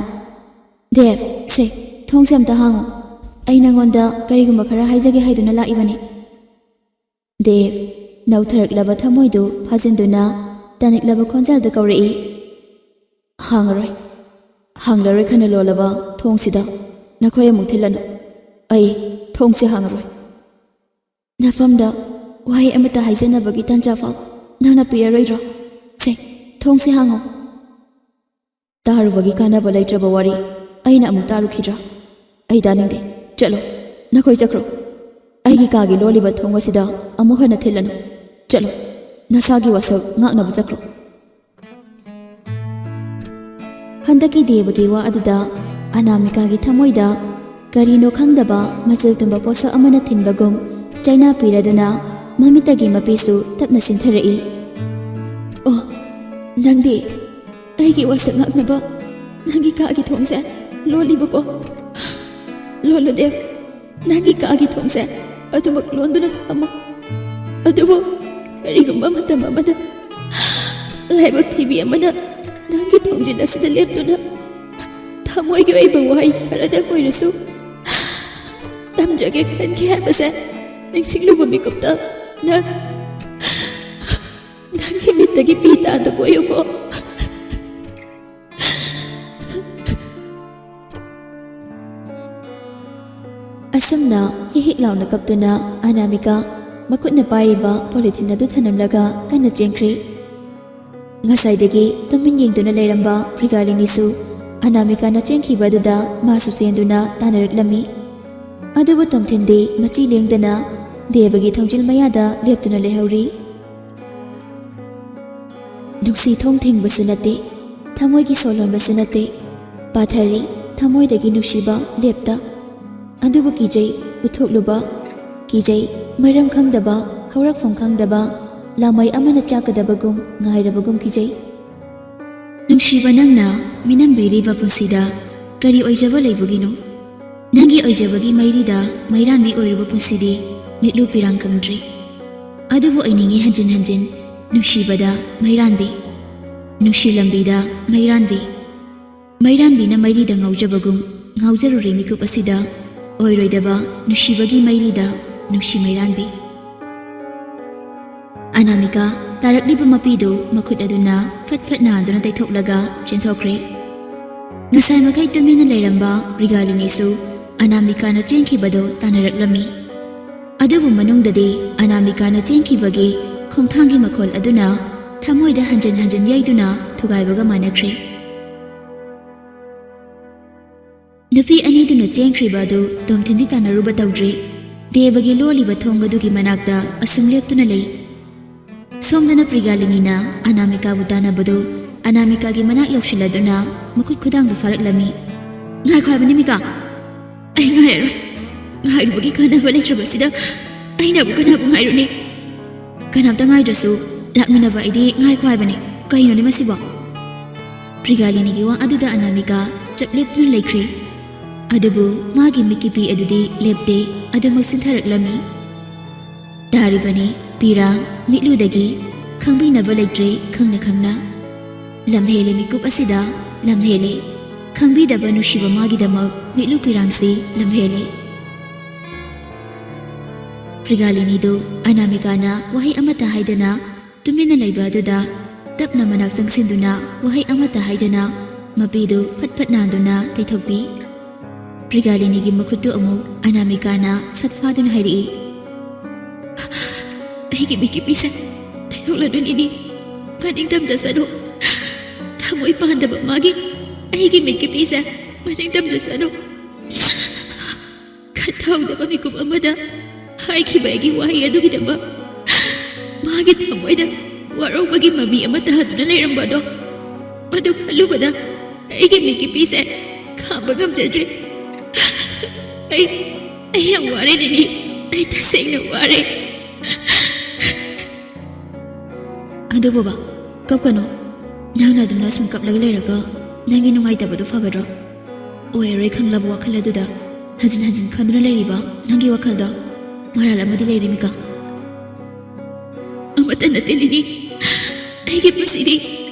"ꯗꯦꯕ, ꯁꯦ, ꯊꯣꯡꯁꯦ ꯑꯝꯇ ꯍꯥꯡꯉꯣ꯫ ꯑꯩ ꯅꯉꯣꯟꯗ ꯀꯔꯤꯒꯨꯝꯕ ꯈꯔ ꯍꯥꯏꯖꯒꯦ ꯍꯥꯏꯗꯨꯅ ꯂꯥꯛꯏꯕꯅꯤ꯫" ꯗꯦꯕ, ꯅꯧꯊꯔꯛꯂꯕ ꯊꯃꯣꯏꯗꯨ ꯐꯥꯖꯤꯟꯗꯨꯅ ꯇꯥꯅꯤꯡꯂꯕ ꯈꯣꯟꯖꯦꯜꯗ ꯀꯧꯔꯛꯏ, "ꯍꯥꯡꯉꯔꯣꯏ, ꯍꯥꯡꯂꯔꯣꯏ ꯈꯟꯅ ꯂꯣꯜꯂꯕ ꯊꯣꯡꯁꯤꯗ ꯅꯈꯣꯏ ꯑꯃꯨꯛ ꯊꯤꯜꯂꯅꯨ꯫ ꯑꯩ ꯊꯣꯡꯁꯦ ꯍꯥꯡꯉꯔꯣꯏ꯫ ꯅꯐꯝꯗ ꯋꯥꯍꯩ ꯑꯃꯠꯇ ꯍꯥꯏꯖꯅꯕꯒꯤ ꯇꯥꯟꯖꯥ ꯐꯥꯎ ꯅꯪꯅ ꯄꯤꯔꯔꯣꯏꯗ꯭ꯔꯣ? ꯁꯦ, ꯊꯣꯡꯁꯦ ꯍꯥꯡꯉꯣ꯫" ꯇꯥꯔꯨꯕꯒꯤ ꯀꯥꯟꯅꯕ ꯂꯩꯇ꯭ꯔꯕ ꯋꯥꯔꯤ ꯑꯩꯅ ꯑꯃꯨꯛ ꯇꯥꯔꯨꯈꯤꯗ꯭ꯔꯥ? ꯑꯩ ꯇꯥꯅꯤꯡꯗꯦ꯫ ꯆꯠꯂꯣ, ꯅꯈꯣꯏ ꯆꯠꯈ꯭ꯔꯣ꯫ ꯑꯩꯒꯤ ꯀꯥꯒꯤ ꯂꯣꯜꯂꯤꯕ ꯊꯣꯡ ꯑꯁꯤꯗ ꯑꯃꯨꯛ ꯍꯟꯅ ꯊꯤꯜꯂꯅꯨ꯫ ꯆꯠꯂꯣ, ꯅꯁꯥꯒꯤ ꯋꯥꯁꯛ ꯉꯥꯛꯅꯕ ꯆꯠꯈ꯭ꯔꯣ꯫ ꯍꯟꯗꯛꯀꯤ ꯗꯦꯕꯒꯤ ꯋꯥ ꯑꯗꯨꯗ ꯑꯅꯥꯃꯤꯀꯥꯒꯤ ꯊꯃꯣꯏꯗ ꯀꯔꯤꯅꯣ ꯈꯪꯗꯕ ꯃꯆꯨꯜ ꯇꯨꯝꯕ ꯄꯣꯠꯁꯛ ꯑꯃꯅ ꯊꯤꯟꯕꯒꯨꯝ ꯆꯩꯅꯥ ꯄꯤꯔꯗꯨꯅ ꯃꯃꯤꯠꯇꯒꯤ ꯃꯄꯤꯁꯨ ꯇꯞꯅ ꯆꯤꯟꯊꯔꯛꯏ꯫ "ꯑꯣ, ꯅꯪꯗꯤ ꯑꯩꯒꯤ ꯋꯥꯁꯛ ꯉꯥꯛꯅꯕ ꯅꯪꯒꯤ ꯀꯥꯒꯤ ꯊꯣꯡꯁꯦ ꯂꯣꯜꯂꯤꯕꯀꯣ? ꯂꯣꯜꯂꯨ ꯗꯦꯕ, ꯅꯪꯒꯤ ꯀꯥꯒꯤ ꯊꯣꯡꯁꯦ ꯑꯗꯨꯃꯛ ꯂꯣꯟꯗꯨꯅ ꯊꯝꯃꯨ꯫ ꯑꯗꯨꯕꯨ ꯀꯔꯤꯒꯨꯝꯕ ꯃꯇꯝ ꯑꯃꯗ ꯂꯥꯏꯕꯛ ꯊꯤꯕꯤ ꯑꯃꯅ ꯅꯪꯒꯤ ꯊꯣꯡꯖꯤꯜ ꯑꯁꯤꯗ ꯂꯦꯞꯇꯨꯅ ꯊꯃꯣꯏꯒꯤ ꯑꯣꯏꯕ ꯋꯥꯍꯩ ꯈꯔꯗꯪ ꯑꯣꯏꯔꯁꯨ ꯇꯝꯖꯒꯦ ꯈꯟꯈꯤ ꯍꯥꯏꯕꯁꯦ ꯅꯤꯡꯁꯤꯡꯂꯨꯕ ꯃꯤꯀꯨꯞꯇ ꯅꯪ, ꯅꯪꯒꯤ ꯃꯤꯠꯇꯒꯤ ꯄꯤ ꯇꯥꯗꯕ ꯑꯣꯏꯌꯨꯀꯣ꯫" ꯑꯁꯨꯝꯅ ꯍꯤꯛ ꯍꯤꯛ ꯂꯥꯎꯅ ꯀꯞꯇꯨꯅ ꯑꯅꯥꯃꯤꯀꯥ ꯃꯈꯨꯠꯅ ꯄꯥꯏꯔꯤꯕ ꯄꯣꯂꯤꯊꯤꯟ ꯑꯗꯨ ꯊꯅꯝꯂꯒ ꯀꯟꯅ ꯆꯦꯟꯈ꯭ꯔꯦ꯫ ꯉꯁꯥꯏꯗꯒꯤ ꯇꯨꯃꯤꯟ ꯌꯦꯡꯗꯨꯅ ꯂꯩꯔꯝꯕ ꯄ꯭ꯔꯤꯒꯥꯂꯤꯅꯤꯁꯨ ꯑꯅꯥꯃꯤꯀꯥꯅ ꯆꯦꯟꯈꯤꯕ ꯑꯗꯨꯗ ꯃꯥꯁꯨ ꯆꯦꯟꯗꯨꯅ ꯇꯥꯟꯅꯔꯛꯂꯝꯃꯤ꯫ ꯑꯗꯨꯕꯨ ꯇꯣꯝꯊꯤꯟꯗꯤ ꯃꯆꯤ ꯂꯦꯡꯗꯅ ꯗꯦꯕꯒꯤ ꯊꯣꯡꯖꯤꯜ ꯃꯌꯥꯗ ꯂꯦꯞꯇꯨꯅ ꯂꯩꯍꯧꯔꯤ꯫ ꯅꯨꯡꯁꯤ ꯊꯣꯡ ꯊꯤꯡꯕꯁꯨ ꯅꯠꯇꯦ, ꯊꯃꯣꯏꯒꯤ ꯁꯣꯜꯂꯣꯟꯕꯁꯨ ꯅꯠꯇꯦ꯫ ꯄꯥꯊꯔꯤ ꯊꯃꯣꯏꯗꯒꯤ ꯅꯨꯡꯁꯤꯕ ꯂꯦꯞꯇ꯫ ꯑꯗꯨꯕꯨ ꯀꯤꯖꯩ ꯎꯠꯊꯣꯛꯂꯨꯕ, ꯀꯤꯖꯩ ꯃꯔꯝ ꯈꯪꯗꯕ, ꯍꯧꯔꯛꯐꯝ ꯈꯪꯗꯕ ꯂꯥꯃꯩ ꯑꯃꯅ ꯆꯥꯛꯀꯗꯕꯒꯨꯝ ꯉꯥꯏꯔꯕꯒꯨꯝ ꯀꯤꯖꯩ꯫ ꯅꯨꯡꯁꯤꯕ ꯅꯪꯅ ꯃꯤꯅꯝꯕꯤꯔꯤꯕ ꯄꯨꯟꯁꯤꯗ ꯀꯔꯤ ꯑꯣꯏꯖꯕ ꯂꯩꯕꯒꯤꯅꯣ? ꯅꯪꯒꯤ ꯑꯣꯏꯖꯕꯒꯤ ꯃꯩꯔꯤꯗ ꯃꯩꯔꯥꯟꯕꯤ ꯑꯣꯏꯔꯨꯕ ꯄꯨꯟꯁꯤꯗꯤ ꯃꯤꯠꯂꯨ ꯄꯤꯔꯥꯡ ꯀꯪꯗ꯭ꯔꯤ꯫ ꯑꯗꯨꯕꯨ ꯑꯣꯏꯅꯤꯡꯉꯤ ꯍꯟꯖꯤꯟ ꯍꯟꯖꯤꯟ ꯅꯨꯡꯁꯤꯕꯗ ꯃꯩꯔꯥꯟꯕꯤ, ꯅꯨꯡꯁꯤ ꯂꯝꯕꯤꯗ ꯃꯩꯔꯥꯟꯕꯤ꯫ ꯃꯩꯔꯥꯟꯕꯤꯅ ꯃꯩꯔꯤꯗ ꯉꯥꯎꯖꯕꯒꯨꯝ ꯉꯥꯎꯖꯔꯨꯔꯦ ꯃꯤꯀꯨꯞ ꯑꯁꯤꯗ ꯑꯣꯏꯔꯣꯏꯗꯕ ꯅꯨꯡꯁꯤꯕꯒꯤ ꯃꯩꯔꯤꯗ ꯅꯨꯡꯁꯤ ꯃꯩꯔꯥꯟꯕꯤ꯫ ꯑꯅꯥꯃꯤꯀꯥ ꯇꯥꯔꯛꯂꯤꯕ ꯃꯄꯤꯗꯨ ꯃꯈꯨꯠ ꯑꯗꯨꯅ ꯐꯠ ꯐꯠ ꯅꯥꯟꯗꯨꯅ ꯇꯩꯊꯣꯛꯂꯒ ꯆꯦꯟꯊꯣꯛꯈ꯭ꯔꯦ꯫ ꯉꯁꯥꯏ ꯃꯈꯩ ꯇꯨꯃꯤꯟꯅ ꯂꯩꯔꯝꯕ ꯄ꯭ꯔꯤꯒꯥꯂꯤꯅꯤꯁꯨ ꯑꯅꯥꯃꯤꯀꯥꯅ ꯆꯦꯟꯈꯤꯕꯗꯨ ꯇꯥꯟꯅꯔꯛꯂꯝꯃꯤ꯫ ꯑꯗꯨꯕꯨ ꯃꯅꯨꯡꯗꯗꯤ ꯑꯅꯥꯃꯤꯀꯥꯅ ꯆꯦꯟꯈꯤꯕꯒꯤ ꯈꯣꯡꯊꯥꯡꯒꯤ ꯃꯈꯣꯜ ꯑꯗꯨꯅ ꯊꯃꯣꯏꯗ ꯍꯟꯖꯤꯟ ꯍꯟꯖꯤꯟ ꯌꯩꯗꯨꯅ ꯊꯨꯒꯥꯏꯕꯒ ꯃꯥꯟꯅꯈ꯭ꯔꯦ꯫ ꯅꯨꯄꯤ ꯑꯅꯤꯗꯨꯅ ꯆꯦꯟꯈ꯭ꯔꯤꯕ ꯑꯗꯨ ꯇꯣꯝꯊꯤꯟꯗꯤ ꯇꯥꯟꯅꯔꯨꯕ ꯇꯧꯗ꯭ꯔꯤ꯫ ꯗꯦꯕꯒꯤ ꯂꯣꯜꯂꯤꯕ ꯊꯣꯡ ꯑꯗꯨꯒꯤ ꯃꯅꯥꯛꯇ ꯑꯁꯨꯝ ꯂꯦꯞꯇꯨꯅ ꯂꯩ꯫ ꯁꯣꯝꯗꯅ ꯄ꯭ꯔꯤꯒꯥꯂꯤꯅꯤꯅ ꯑꯅꯥꯃꯤꯀꯥꯕꯨ ꯇꯥꯟꯅꯕꯗꯨ ꯑꯅꯥꯃꯤꯀꯥꯒꯤ ꯃꯅꯥꯛ ꯌꯧꯁꯤꯜꯂꯗꯨꯅ ꯃꯈꯨꯠ ꯈꯨꯗꯥꯡꯗꯨ ꯐꯥꯔꯛꯂꯝꯃꯤ꯫ "ꯉꯥꯏꯈꯣ ꯍꯥꯏꯕꯅꯤ ꯃꯤꯀꯥ, ꯑꯩ ꯉꯥꯏꯔꯔꯣꯏ꯫ ꯉꯥꯏꯔꯨꯕꯒꯤ ꯀꯥꯟꯅꯕ ꯂꯩꯇ꯭ꯔꯕꯁꯤꯗ ꯑꯩꯅꯕꯨ ꯀꯅꯥꯕꯨ ꯉꯥꯏꯔꯨꯅꯤ? ꯀꯅꯥꯝꯇ ꯉꯥꯏꯗ꯭ꯔꯁꯨ ꯂꯥꯛꯃꯤꯟꯅꯕ ꯑꯩꯗꯤ ꯉꯥꯏꯈꯣ ꯍꯥꯏꯕꯅꯤ꯫ ꯀꯩꯅꯣꯅꯦ ꯃꯁꯤꯕꯣ?" ꯄ꯭ꯔꯤꯒꯥꯂꯤꯅꯤꯒꯤ ꯋꯥ ꯑꯗꯨꯗ ꯑꯅꯥꯃꯤꯀꯥ ꯆꯞ ꯂꯦꯞꯇꯨꯅ ꯂꯩꯈ꯭ꯔꯦ꯫ ꯑꯗꯨꯕꯨ ꯃꯥꯒꯤ ꯃꯤꯠꯀꯤꯄꯤ ꯑꯗꯨꯗꯤ ꯂꯦꯞꯇꯦ, ꯑꯗꯨꯃꯛ ꯆꯤꯟꯊꯔꯛꯂꯝꯃꯤ꯫ ꯇꯥꯔꯤꯕꯅꯤ ꯄꯤꯔꯥꯡ ꯃꯤꯠꯂꯨꯗꯒꯤ, ꯈꯪꯕꯤꯅꯕ ꯂꯩꯇ꯭ꯔꯦ ꯈꯪꯅ ꯈꯪꯅ꯫ ꯂꯝꯍꯦꯜꯂꯦ ꯃꯤꯀꯨꯞ ꯑꯁꯤꯗ, ꯂꯝꯍꯦꯜꯂꯦ꯫ ꯈꯪꯕꯤꯗꯕ ꯅꯨꯡꯁꯤꯕ ꯃꯥꯒꯤꯗꯃꯛ ꯃꯤꯠꯂꯨ ꯄꯤꯔꯥꯡꯁꯤ ꯂꯝꯍꯦꯜꯂꯦ꯫ ꯄ꯭ꯔꯤꯒꯥꯂꯤꯅꯤꯗꯨ ꯑꯅꯥꯃꯤꯀꯥꯅ ꯋꯥꯍꯩ ꯑꯃꯠꯇ ꯍꯥꯏꯗꯅ ꯇꯨꯃꯤꯟꯅ ꯂꯩꯕ ꯑꯗꯨꯗ ꯇꯞꯅ ꯃꯅꯥꯛ ꯆꯪꯁꯤꯟꯗꯨꯅ ꯋꯥꯍꯩ ꯑꯃꯠꯇ ꯍꯥꯏꯗꯅ ꯃꯄꯤꯗꯨ ꯐꯠ ꯐꯠ ꯅꯥꯟꯗꯨꯅ ꯇꯩꯊꯣꯛꯄꯤ꯫ ꯄ꯭ꯔꯤꯒꯥꯂꯤꯅꯤꯒꯤ ꯃꯈꯨꯠꯇꯨ ꯑꯃꯨꯛ ꯑꯅꯥꯃꯤꯀꯥꯅ ꯁꯠ ꯐꯥꯗꯨꯅ ꯍꯥꯏꯔꯛꯏ, "ꯑꯩꯒꯤ ꯃꯤꯠꯀꯤꯄꯤꯁꯦ ꯇꯩꯊꯣꯛꯂꯗꯨꯅꯤꯅꯤ꯫ ꯃꯅꯤꯡ ꯇꯝꯖꯁꯅꯨ꯫ ꯊꯃꯣꯏ ꯄꯥꯟꯗꯕ ꯃꯥꯒꯤ ꯑꯩꯒꯤ ꯃꯤꯠꯀꯤꯄꯤꯁꯦ ꯃꯅꯤꯡ ꯇꯝꯖꯁꯅꯨ꯫" ꯈꯟꯊꯍꯧꯗꯕ ꯃꯤꯀꯨꯞ ꯑꯃꯗ ꯍꯥꯏꯈꯤꯕ ꯑꯩꯒꯤ ꯋꯥꯍꯩ ꯑꯗꯨꯒꯤꯗꯃꯛ ꯃꯥꯒꯤ ꯊꯃꯣꯏꯗ ꯋꯥꯔꯧꯕꯒꯤ ꯃꯃꯤ ꯑꯃ ꯇꯥꯗꯨꯅ ꯂꯩꯔꯝꯕ ꯑꯗꯣ, ꯃꯗꯨ ꯈꯜꯂꯨꯕꯗ ꯑꯩꯒꯤ ꯃꯤꯠꯀꯤꯄꯤꯁꯦ ꯈꯥꯝꯕ ꯉꯝꯖꯗ꯭ꯔꯦ꯫ ꯑꯩ, ꯑꯩ ꯌꯥꯝ ꯋꯥꯔꯦ, ꯂꯤꯂꯤ꯫ ꯑꯩ ꯇꯁꯦꯡꯅ ꯋꯥꯔꯦ꯫ ꯑꯗꯨ ꯕꯣꯕꯥ, ꯀꯞꯀꯅꯨ꯫ ꯅꯪꯅ ꯑꯗꯨꯝꯅ ꯁꯨꯝ ꯀꯞꯂꯒ ꯂꯩꯔꯒ ꯅꯪꯒꯤ ꯅꯨꯡꯉꯥꯏꯇꯕꯗꯨ ꯐꯒꯗ꯭ꯔꯣ? ꯑꯣꯏꯔꯔꯣꯏ ꯈꯪꯂꯕ ꯋꯥꯈꯜ ꯑꯗꯨꯗ ꯍꯟꯖꯤꯟ ꯍꯟꯖꯤꯟ ꯈꯟꯗꯨꯅ ꯂꯩꯔꯤꯕ ꯅꯪꯒꯤ ꯋꯥꯈꯜꯗꯣ ꯃꯔꯥꯜ ꯑꯃꯗꯤ ꯂꯩꯔꯦ, ꯃꯤꯀꯥ꯫ ꯑꯃꯠꯇ ꯅꯠꯇꯦ, ꯂꯤꯂꯤ꯫ ꯑꯩꯒꯤ ꯄꯨꯟꯁꯤꯗꯤ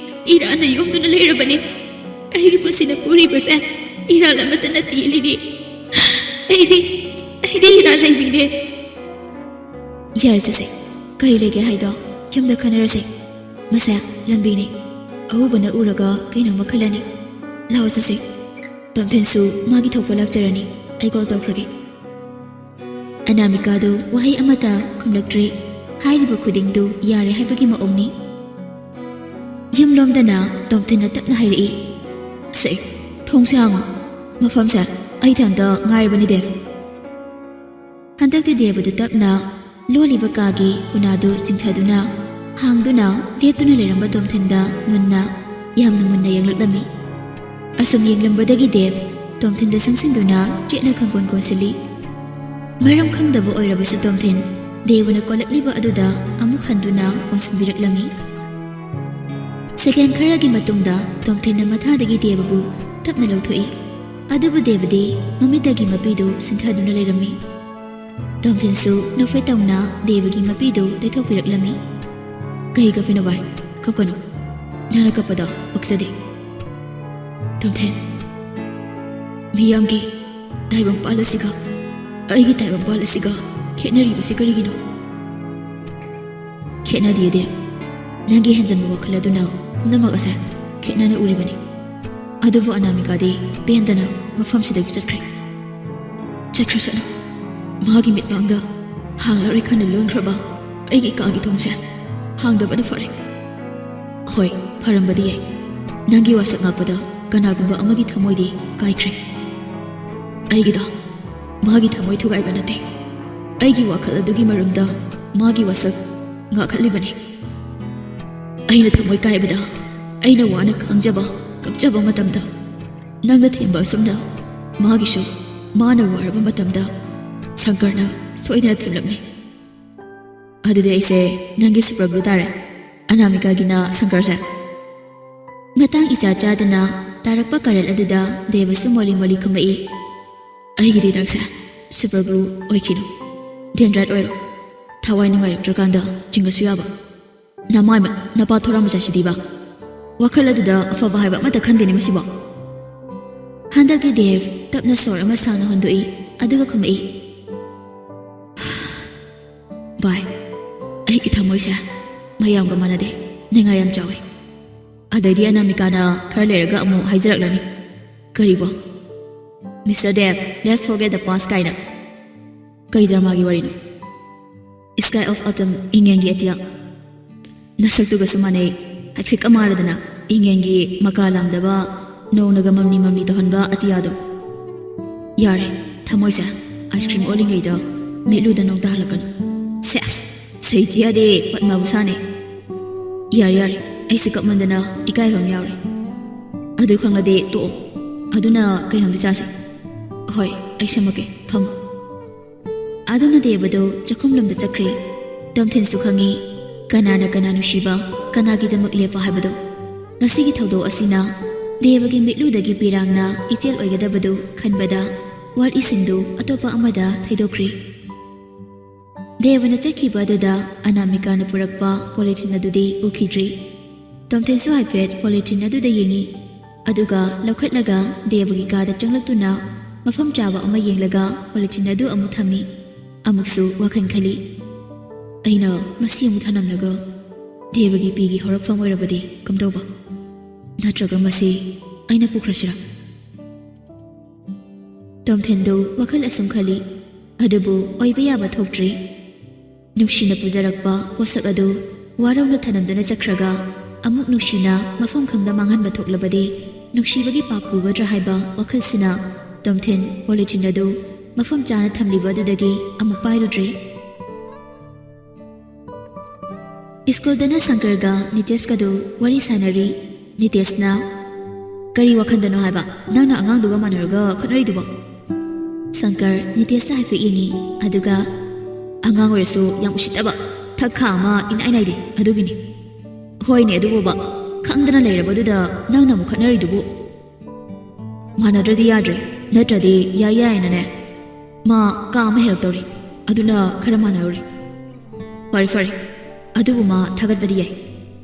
ꯏꯔꯥꯟꯅ ꯌꯣꯝꯗꯨꯅ ꯂꯩꯔꯕꯅꯤ꯫ ꯑꯩꯒꯤ ꯄꯨꯟꯁꯤꯅ ꯄꯨꯔꯤꯕꯁꯦ ꯏꯔꯥꯜ ꯑꯃꯠꯇ ꯅꯠꯇꯦ, ꯂꯤꯂꯤ꯫ ꯑꯩꯗꯤ, ꯑꯩꯗꯤ ꯏꯔꯥꯜ ꯂꯩꯕꯤꯅꯦ꯫ ꯌꯥꯔꯦ ꯆꯦꯆꯦ, ꯀꯔꯤ ꯂꯩꯒꯦ ꯍꯥꯏꯗꯣ? ꯌꯨꯝꯗ ꯈꯟꯅꯔꯁꯦ꯫ ꯃꯁꯦ ꯂꯝꯕꯤꯅꯤ꯫ ꯑꯎꯕꯅ ꯎꯔꯒ ꯀꯩꯅꯣꯝꯃ ꯈꯜꯂꯅꯤ꯫ ꯂꯥꯛꯑꯣ ꯆꯠꯁꯦ꯫ ꯇꯣꯝꯊꯤꯟꯁꯨ ꯃꯥꯒꯤ ꯊꯣꯛꯄ ꯂꯥꯛꯆꯔꯅꯤ꯫ ꯑꯩ ꯀꯣꯜ ꯇꯧꯈ꯭ꯔꯒꯦ꯫ ꯑꯅꯥꯃꯤꯀꯥꯗꯨ ꯋꯥꯍꯩ ꯑꯃꯠꯇ ꯈꯨꯝꯂꯛꯇ꯭ꯔꯦ꯫ ꯍꯥꯏꯔꯤꯕ ꯈꯨꯗꯤꯡꯗꯨ ꯌꯥꯔꯦ ꯍꯥꯏꯕꯒꯤ ꯃꯑꯣꯡꯅꯤ꯫ ꯌꯨꯝꯂꯣꯝꯗꯅ ꯇꯣꯝꯊꯤꯟꯅ ꯇꯞꯅ ꯍꯥꯏꯔꯛꯏ, "ꯁꯦ, ꯊꯣꯡꯁꯦ ꯍꯥꯡꯉꯣ꯫ ꯃꯐꯝꯁꯦ ꯑꯩ ꯏꯊꯟꯇ ꯉꯥꯏꯔꯕꯅꯤ, ꯗꯦꯕ꯫" ꯍꯟꯗꯛꯇꯤ ꯗꯦꯕꯗꯨ ꯇꯞꯅ ꯂꯣꯜꯂꯤꯕ ꯀꯥꯒꯤ ꯎꯅꯥꯗꯨ ꯆꯤꯡꯊꯗꯨꯅ, ꯍꯥꯡꯗꯨꯅ ꯂꯦꯞꯇꯨꯅ ꯂꯩꯔꯝꯕ ꯇꯣꯝꯊꯤꯟꯗ ꯃꯨꯟꯅ, ꯌꯥꯝꯅ ꯃꯨꯟꯅ ꯌꯦꯡꯂꯛꯂꯝꯃꯤ꯫ ꯑꯁꯨꯝ ꯌꯦꯡꯂꯝꯕꯗꯒꯤ ꯗꯦꯕ ꯇꯣꯝꯊꯤꯟꯗ ꯆꯪꯁꯤꯟꯗꯨꯅ ꯆꯦꯠꯅ ꯈꯪꯀꯣꯟ ꯀꯣꯟꯁꯤꯜꯂꯤ꯫ ꯃꯔꯝ ꯈꯪꯗꯕ ꯑꯣꯏꯔꯕꯁꯨ ꯇꯣꯝꯊꯤꯟ ꯗꯦꯕꯅ ꯀꯣꯜꯂꯛꯂꯤꯕ ꯑꯗꯨꯗ ꯑꯃꯨꯛ ꯍꯟꯗꯨꯅ ꯀꯣꯟꯁꯤꯟꯕꯤꯔꯛꯂꯝꯃꯤ꯫ ꯁꯦꯀꯦꯟ ꯈꯔꯒꯤ ꯃꯇꯨꯡꯗ ꯇꯣꯝꯊꯤꯟꯅ ꯃꯊꯥꯗꯒꯤ ꯗꯦꯕꯕꯨ ꯇꯞꯅ ꯂꯧꯊꯣꯛꯏ꯫ ꯑꯗꯨꯕꯨ ꯗꯦꯕꯗꯤ ꯃꯃꯤꯠꯇꯒꯤ ꯃꯄꯤꯗꯨ ꯁꯤꯟꯊꯗꯨꯅ ꯂꯩꯔꯝꯃꯤ꯫ ꯇꯣꯝꯊꯤꯟꯁꯨ ꯅꯣꯛꯐꯦꯠ ꯇꯧꯅ ꯗꯦꯕꯒꯤ ꯃꯄꯤꯗꯨ ꯇꯩꯊꯣꯛꯄꯤꯔꯛꯂꯝꯃꯤ꯫ "ꯀꯩ ꯀꯞꯄꯤꯅꯣ ꯚꯥꯏ? ꯀꯞꯀꯅꯨ꯫ ꯅꯪꯅ ꯀꯞꯄꯗꯣ ꯄꯛꯆꯗꯦ꯫" "ꯇꯣꯝꯊꯤꯟ, ꯃꯤꯌꯥꯝꯒꯤ ꯇꯥꯏꯕꯪꯄꯥꯜ ꯑꯁꯤꯒ ꯑꯩꯒꯤ ꯇꯥꯏꯕꯪꯄꯥꯜ ꯑꯁꯤꯒ ꯈꯦꯠꯅꯔꯤꯕꯁꯤ ꯀꯔꯤꯒꯤꯅꯣ?" "ꯈꯦꯠꯅꯗꯦ ꯗꯦꯕ꯫ ꯅꯪꯒꯤ ꯍꯦꯟꯖꯟꯕ ꯋꯥꯈꯜ ꯑꯗꯨꯅ ꯄꯨꯝꯅꯃꯛ ꯑꯁꯦ ꯈꯦꯠꯅꯅ ꯎꯔꯤꯕꯅꯤ꯫ ꯑꯗꯨꯕꯨ ꯑꯅꯥꯃꯤꯀꯥꯗꯤ ꯄꯦꯟꯗꯅ ꯃꯐꯝꯁꯤꯗꯒꯤ ꯆꯠꯈ꯭ꯔꯦ꯫ ꯆꯠꯈ꯭ꯔꯁꯅꯨ꯫ ꯃꯥꯒꯤ ꯃꯤꯠꯃꯥꯡꯗ ꯍꯥꯡꯂꯔꯣꯏ ꯈꯟꯅ ꯂꯣꯟꯈ꯭ꯔꯕ ꯑꯩꯒꯤ ꯀꯥꯒꯤ ꯊꯣꯡꯁꯦ ꯍꯥꯡꯗꯕꯅ ꯐꯔꯦ꯫ ꯍꯣꯏ, ꯐꯔꯝꯕꯗꯤ ꯌꯥꯏ꯫ ꯅꯪꯒꯤ ꯋꯥꯁꯛ ꯉꯥꯛꯄꯗ ꯀꯅꯥꯒꯨꯝꯕ ꯑꯃꯒꯤ ꯊꯃꯣꯏꯗꯤ ꯀꯥꯏꯈ꯭ꯔꯦ꯫ ꯑꯩꯒꯤꯗꯣ ꯃꯥꯒꯤ ꯊꯃꯣꯏ ꯊꯨꯒꯥꯏꯕ ꯅꯠꯇꯦ꯫ ꯑꯩꯒꯤ ꯋꯥꯈꯜ ꯑꯗꯨꯒꯤ ꯃꯔꯨꯝꯗ ꯃꯥꯒꯤ ꯋꯥꯁꯛ ꯉꯥꯛꯍꯜꯂꯤꯕꯅꯤ꯫ ꯑꯩꯅ ꯊꯃꯣꯏ ꯀꯥꯏꯕꯗ, ꯑꯩꯅ ꯋꯥꯅ ꯈꯥꯡꯖꯕ, ꯀꯞꯆꯕ ꯃꯇꯝꯗ, ꯅꯪꯅ ꯊꯦꯝꯕ ꯑꯁꯨꯝꯅ ꯃꯥꯒꯤꯁꯨ, ꯃꯥꯅ ꯋꯥꯔꯕ ꯃꯇꯝꯗ ꯁꯪꯀꯔꯅ ꯁꯣꯏꯗꯅ ꯊꯦꯝꯂꯛꯅꯤ꯫ ꯑꯗꯨꯗꯤ ꯑꯩꯁꯦ ꯅꯪꯒꯤ ꯁꯨꯄꯔ ꯒ꯭ꯂꯨ ꯇꯥꯔꯦ, ꯑꯅꯥꯃꯤꯀꯥꯒꯤꯅ ꯁꯪꯀꯔꯁꯦ꯫" ꯃꯇꯥꯡ ꯏꯆꯥ ꯆꯥꯗꯅ ꯇꯥꯔꯛꯄ ꯀꯔꯦꯜ ꯑꯗꯨꯗ ꯗꯦꯕꯁꯨ ꯃꯣꯂꯤ ꯃꯣꯂꯤ ꯈꯨꯝꯃꯛꯏ, "ꯑꯩꯒꯤꯗꯤ ꯅꯪꯁꯦ ꯁꯨꯄꯔ ꯒ꯭ꯂꯨ ꯑꯣꯏꯈꯤꯅꯨ꯫ ꯗꯦꯟꯗ꯭ꯔꯥꯏꯠ ꯑꯣꯏꯔꯣ꯫ ꯊꯋꯥꯏ ꯅꯨꯡꯉꯥꯏꯔꯛꯇ꯭ꯔꯀꯥꯟꯗ ꯆꯤꯡꯉꯁꯨ ꯌꯥꯕ꯫ ꯅꯃꯥꯏ ꯃ-, ꯅꯄꯥ ꯊꯣꯔꯥ ꯃꯆꯥꯁꯤꯗꯤꯕ꯫ ꯋꯥꯈꯜ ꯑꯗꯨꯗ ꯑꯐꯕ ꯍꯥꯏꯕ ꯑꯃꯠꯇ ꯈꯟꯗꯦꯅꯦ ꯃꯁꯤꯕꯣ꯫" ꯍꯟꯗꯛꯇꯤ ꯗꯦꯕ ꯇꯞꯅ ꯁꯣꯔ ꯑꯃ ꯁꯥꯡꯅ ꯍꯣꯟꯗꯣꯛꯏ, ꯑꯗꯨꯒ ꯈꯨꯝꯃꯛꯏ, "ꯚꯥꯏ, ꯑꯩꯒꯤ ꯊꯃꯣꯏꯁꯦ ꯃꯌꯥꯝꯒ ꯃꯥꯟꯅꯗꯦ꯫ ꯅꯤꯡꯉꯥꯏ ꯌꯥꯝ ꯆꯥꯎꯋꯦ꯫ ꯑꯗꯩꯗꯤ ꯑꯅꯥꯃꯤꯀꯥꯅ ꯈꯔ ꯂꯩꯔꯒ ꯑꯃꯨꯛ ꯍꯥꯏꯖꯔꯛꯂꯅꯤ꯫ ꯀꯔꯤꯕꯣ? "Mister Dev, let's forget the past" ꯀꯥꯏꯅ꯫ ꯀꯩ ꯗ꯭ꯔꯃꯥꯒꯤ ꯋꯥꯔꯤꯅꯣ? "Sky of Autumn", ꯏꯪꯉꯦꯟꯒꯤ ꯑꯇꯤꯌꯥ꯫ ꯅꯁꯛꯇꯨꯒꯁꯨ ꯃꯥꯟꯅꯩ꯫ ꯍꯥꯏꯐꯦꯠꯀ ꯃꯥꯜꯂꯗꯅ, ꯏꯪꯉꯦꯟꯒꯤ ꯃꯀꯥ ꯂꯥꯝꯗꯕ, ꯅꯣꯡꯅꯒ ꯃꯝꯂꯤ ꯃꯝꯂꯤ ꯇꯧꯍꯟꯕ ꯑꯇꯤꯌꯥꯗꯣ꯫ ꯌꯥꯔꯦ, ꯊꯃꯣꯏꯁꯦ ꯑꯥꯏꯁ ꯀ꯭ꯔꯤꯝ ꯑꯣꯜꯂꯤꯉꯩꯗ ꯃꯤꯠꯂꯨꯗ ꯅꯣꯡ ꯇꯥꯍꯜꯂꯛꯀꯅꯨ꯫ ꯁꯦꯁ! ꯁꯍꯤꯇ꯭ꯌꯥꯗꯤ ꯄꯗꯃꯥꯕꯨ ꯁꯥꯅꯦ꯫ ꯌꯥꯔꯦ, ꯌꯥꯔꯦ, ꯑꯩꯁꯦ ꯀꯞꯃꯟꯗꯅ ꯏꯀꯥꯏꯕ ꯑꯃ ꯌꯥꯎꯔꯦ꯫ ꯑꯗꯨ ꯈꯪꯂꯗꯤ ꯇꯣꯛꯑꯣ꯫ ꯑꯗꯨꯅ ꯀꯩꯅꯣꯝꯗꯤ ꯆꯥꯁꯦ꯫ ꯍꯣꯏ, ꯑꯩ ꯁꯦꯝꯃꯛꯀꯦ, ꯐꯝꯃꯣ꯫ ꯑꯗꯨꯅ ꯗꯦꯕꯗꯨ ꯆꯥꯛꯈꯨꯝꯂꯣꯝꯗ ꯆꯠꯈ꯭ꯔꯦ꯫ ꯇꯣꯝꯊꯤꯟꯁꯨ ꯈꯪꯉꯤ, ꯀꯅꯥꯅ ꯀꯅꯥ ꯅꯨꯡꯁꯤꯕ, ꯀꯅꯥꯒꯤꯗꯃꯛ ꯂꯦꯞꯄ ꯍꯥꯏꯕꯗꯨ꯫ ꯉꯁꯤꯒꯤ ꯊꯧꯗꯣꯛ ꯑꯁꯤꯅ ꯗꯦꯕꯒꯤ ꯃꯤꯠꯂꯨꯗꯒꯤ ꯄꯤꯔꯥꯡꯅ ꯏꯆꯦꯜ ꯑꯣꯏꯒꯗꯕꯗꯨ ꯈꯟꯕꯗ ꯋꯥꯔꯤꯁꯤꯡꯗꯨ ꯑꯇꯣꯞꯄ ꯑꯃꯗ ꯊꯩꯗꯣꯛꯈ꯭ꯔꯦ꯫ ꯗꯦꯕꯅ ꯆꯠꯈꯤꯕ ꯑꯗꯨꯗ ꯑꯅꯥꯃꯤꯀꯥꯅ ꯄꯨꯔꯛꯄ ꯄꯣꯂꯤꯊꯤꯟ ꯑꯗꯨꯗꯤ ꯎꯈꯤꯗ꯭ꯔꯦ꯫ ꯇꯣꯝꯊꯤꯟꯁꯨ ꯍꯥꯏꯐꯦꯠ ꯄꯣꯂꯤꯊꯤꯟ ꯑꯗꯨꯗ ꯌꯦꯡꯉꯤ꯫ ꯑꯗꯨꯒ ꯂꯧꯈꯠꯂꯒ ꯗꯦꯕꯒꯤ ꯀꯥꯗ ꯆꯪꯂꯛꯇꯨꯅ ꯃꯐꯝ ꯆꯥꯕ ꯑꯃ ꯌꯦꯡꯂꯒ ꯄꯣꯂꯤꯊꯤꯟ ꯑꯗꯨ ꯑꯃꯨꯛ ꯊꯝꯃꯤ꯫ ꯑꯃꯨꯛꯁꯨ ꯋꯥꯈꯜ ꯈꯜꯂꯤ꯫ "ꯑꯩꯅ ꯃꯁꯤ ꯑꯃꯨꯛ ꯊꯅꯝꯂꯒ ꯗꯦꯕꯒꯤ ꯄꯤꯒꯤ ꯍꯧꯔꯛꯐꯝ ꯑꯣꯏꯔꯕꯗꯤ ꯀꯝꯗꯧꯕ? ꯅꯠꯇ꯭ꯔꯒ ꯃꯁꯤ ꯑꯩꯅ ꯄꯨꯈ꯭ꯔꯁꯤꯔꯥ?" ꯇꯣꯝꯊꯤꯟꯗꯨ ꯋꯥꯈꯜ ꯑꯁꯨꯝ ꯈꯜꯂꯤ꯫ ꯑꯗꯨꯕꯨ ꯑꯣꯏꯕ ꯌꯥꯕ ꯊꯣꯛꯇ꯭ꯔꯤ꯫ ꯅꯨꯡꯁꯤꯅ ꯄꯨꯖꯔꯛꯄ ꯄꯣꯠꯁꯛ ꯑꯗꯨ ꯋꯥꯔꯧꯅ ꯊꯅꯝꯗꯨꯅ ꯆꯠꯈ꯭ꯔꯒ ꯑꯃꯨꯛ ꯅꯨꯡꯁꯤꯅ ꯃꯐꯝ ꯈꯪꯗ ꯃꯥꯡꯍꯟꯕ ꯊꯣꯛꯂꯕꯗꯤ ꯅꯨꯡꯁꯤꯕꯒꯤ ꯄꯥꯞ ꯄꯨꯒꯗ꯭ꯔꯥ ꯍꯥꯏꯕ ꯋꯥꯈꯜꯁꯤꯅ ꯇꯣꯝꯊꯤꯟ ꯄꯣꯂꯤꯊꯤꯟ ꯑꯗꯨ ꯃꯐꯝ ꯆꯥꯅ ꯊꯝꯂꯤꯕ ꯑꯗꯨꯗꯒꯤ ꯑꯃꯨꯛ ꯄꯥꯏꯔꯨꯗ꯭ꯔꯦ꯫ ꯁ꯭ꯀꯨꯜꯗꯅ ꯁꯪꯀꯔꯒ ꯅꯤꯇꯦꯁꯀꯗꯨ ꯋꯥꯔꯤ ꯁꯥꯟꯅꯔꯤ꯫ ꯅꯤꯇꯦꯁꯅ, "ꯀꯔꯤ ꯋꯥꯈꯟꯗꯅꯣ ꯍꯥꯏꯕ? ꯅꯪꯅ ꯑꯉꯥꯡꯗꯨꯒ ꯃꯥꯟꯅꯔꯒ ꯈꯠꯅꯔꯤꯗꯨꯕꯣ?" ꯁꯪꯀꯔ ꯅꯤꯇꯦꯁꯇ ꯍꯥꯏꯐꯦꯠ ꯌꯦꯡꯉꯤ, ꯑꯗꯨꯒ, "ꯑꯉꯥꯡ ꯑꯣꯏꯔꯁꯨ ꯌꯥꯝ ꯎꯁꯤꯠꯇꯕ, ꯊꯛ ꯈꯥ ꯑꯃ ꯏꯅꯥꯏ ꯅꯥꯏꯗꯦ, ꯑꯗꯨꯒꯤꯅꯤ꯫" "ꯍꯣꯏꯅꯦ, ꯑꯗꯨꯕꯨꯕ, ꯈꯪꯗꯅ ꯂꯩꯔꯕꯗꯨꯗ ꯅꯪꯅ ꯑꯃꯨꯛ ꯈꯠꯅꯔꯤꯗꯨꯕꯨ?" "ꯃꯥꯟꯅꯗ꯭ꯔꯗꯤ ꯌꯥꯗ꯭ꯔꯦ, ꯅꯠꯇ꯭ꯔꯗꯤ ꯌꯥꯏ ꯌꯥꯏꯅꯅꯦ ꯃꯥ ꯀꯥ ꯑꯃ ꯍꯦꯜꯂꯛꯇꯧꯔꯤ, ꯑꯗꯨꯅ ꯈꯔ ꯃꯥꯟꯅꯔꯨꯔꯦ꯫" "ꯐꯔꯦ, ꯐꯔꯦ, ꯑꯗꯨꯕꯨ ꯃꯥ ꯊꯥꯒꯠꯄꯗꯤ ꯌꯥꯏ꯫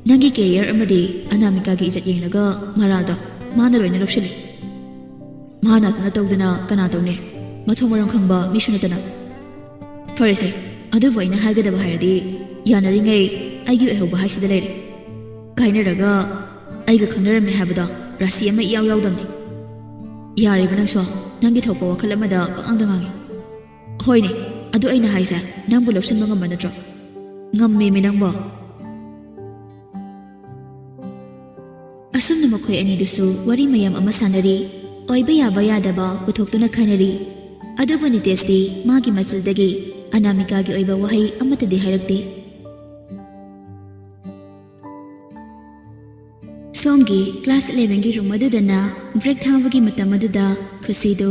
ꯅꯪꯒꯤ ꯀꯦꯔꯤꯌꯔ ꯑꯃꯗꯤ ꯑꯅꯥꯃꯤꯀꯥꯒꯤ ꯏꯖꯠ ꯌꯦꯡꯂꯒ ꯃꯔꯥꯜꯗꯣ ꯃꯥꯅ ꯂꯣꯏꯅ ꯂꯧꯁꯤꯜꯂꯤ꯫ ꯃꯥꯅ ꯑꯗꯨꯅ ꯇꯧꯗꯅ ꯀꯅꯥ ꯇꯧꯅꯤ? ꯃꯊꯣꯡ ꯃꯔꯝ ꯈꯪꯕ ꯃꯤꯁꯨ ꯅꯠꯇꯅ꯫" "ꯐꯔꯦꯁꯦ, ꯑꯗꯨꯕꯨ ꯑꯩꯅ ꯍꯥꯏꯒꯗꯕ ꯍꯥꯏꯔꯗꯤ, ꯌꯥꯅꯔꯤꯉꯩ ꯑꯩꯒꯤ ꯑꯣꯏꯍꯧꯕ ꯍꯥꯏꯁꯤꯗ ꯂꯩꯔꯦ꯫ ꯀꯥꯏꯅꯔꯒ ꯑꯩꯒ ꯈꯪꯅꯔꯝꯃꯦ ꯍꯥꯏꯕꯗꯣ ꯔꯥꯁꯤ ꯑꯃ ꯏꯌꯥꯎ ꯌꯥꯎꯗꯕꯅꯤ꯫ ꯌꯥꯔꯦꯕ ꯅꯪꯁꯨ, ꯅꯪꯒꯤ ꯊꯣꯛꯄ ꯋꯥꯈꯜ ꯑꯃꯗ ꯄꯉꯥꯡꯗ ꯉꯥꯡꯉꯤ꯫ ꯍꯣꯏꯅꯦ, ꯑꯗꯨ ꯑꯩꯅ ꯍꯥꯏꯁꯦ ꯅꯪꯕꯨ ꯂꯧꯁꯤꯟꯕ ꯉꯝꯕ ꯅꯠꯇ꯭ꯔꯣ? ꯉꯝꯃꯦꯃꯤ ꯅꯪꯕꯣ꯫ ꯑꯁꯨꯝꯅ ꯃꯈꯣꯏ ꯑꯅꯤꯗꯨꯁꯨ ꯋꯥꯔꯤ ꯃꯌꯥꯝ ꯑꯃ ꯁꯥꯟꯅꯔꯤ꯫ ꯑꯣꯏꯕ ꯌꯥꯕ ꯌꯥꯗꯕ ꯄꯨꯊꯣꯛꯇꯨꯅ ꯈꯟꯅꯔꯤ꯫ ꯑꯗꯨꯕꯨ ꯅꯤꯇꯦꯁꯇꯤ ꯃꯥꯒꯤ ꯃꯆꯤꯜꯗꯒꯤ ꯑꯅꯥꯃꯤꯀꯥꯒꯤ ꯑꯣꯏꯕ ꯋꯥꯍꯩ ꯑꯃꯠꯇꯗꯤ ꯍꯥꯏꯔꯛꯇꯦ꯫ ꯁꯣꯝꯒꯤ class elevenꯒꯤ room ꯑꯗꯨꯗꯅ break ꯊꯥꯕꯒꯤ ꯃꯇꯝ ꯑꯗꯨꯗ ꯈꯨꯁꯤꯗꯨ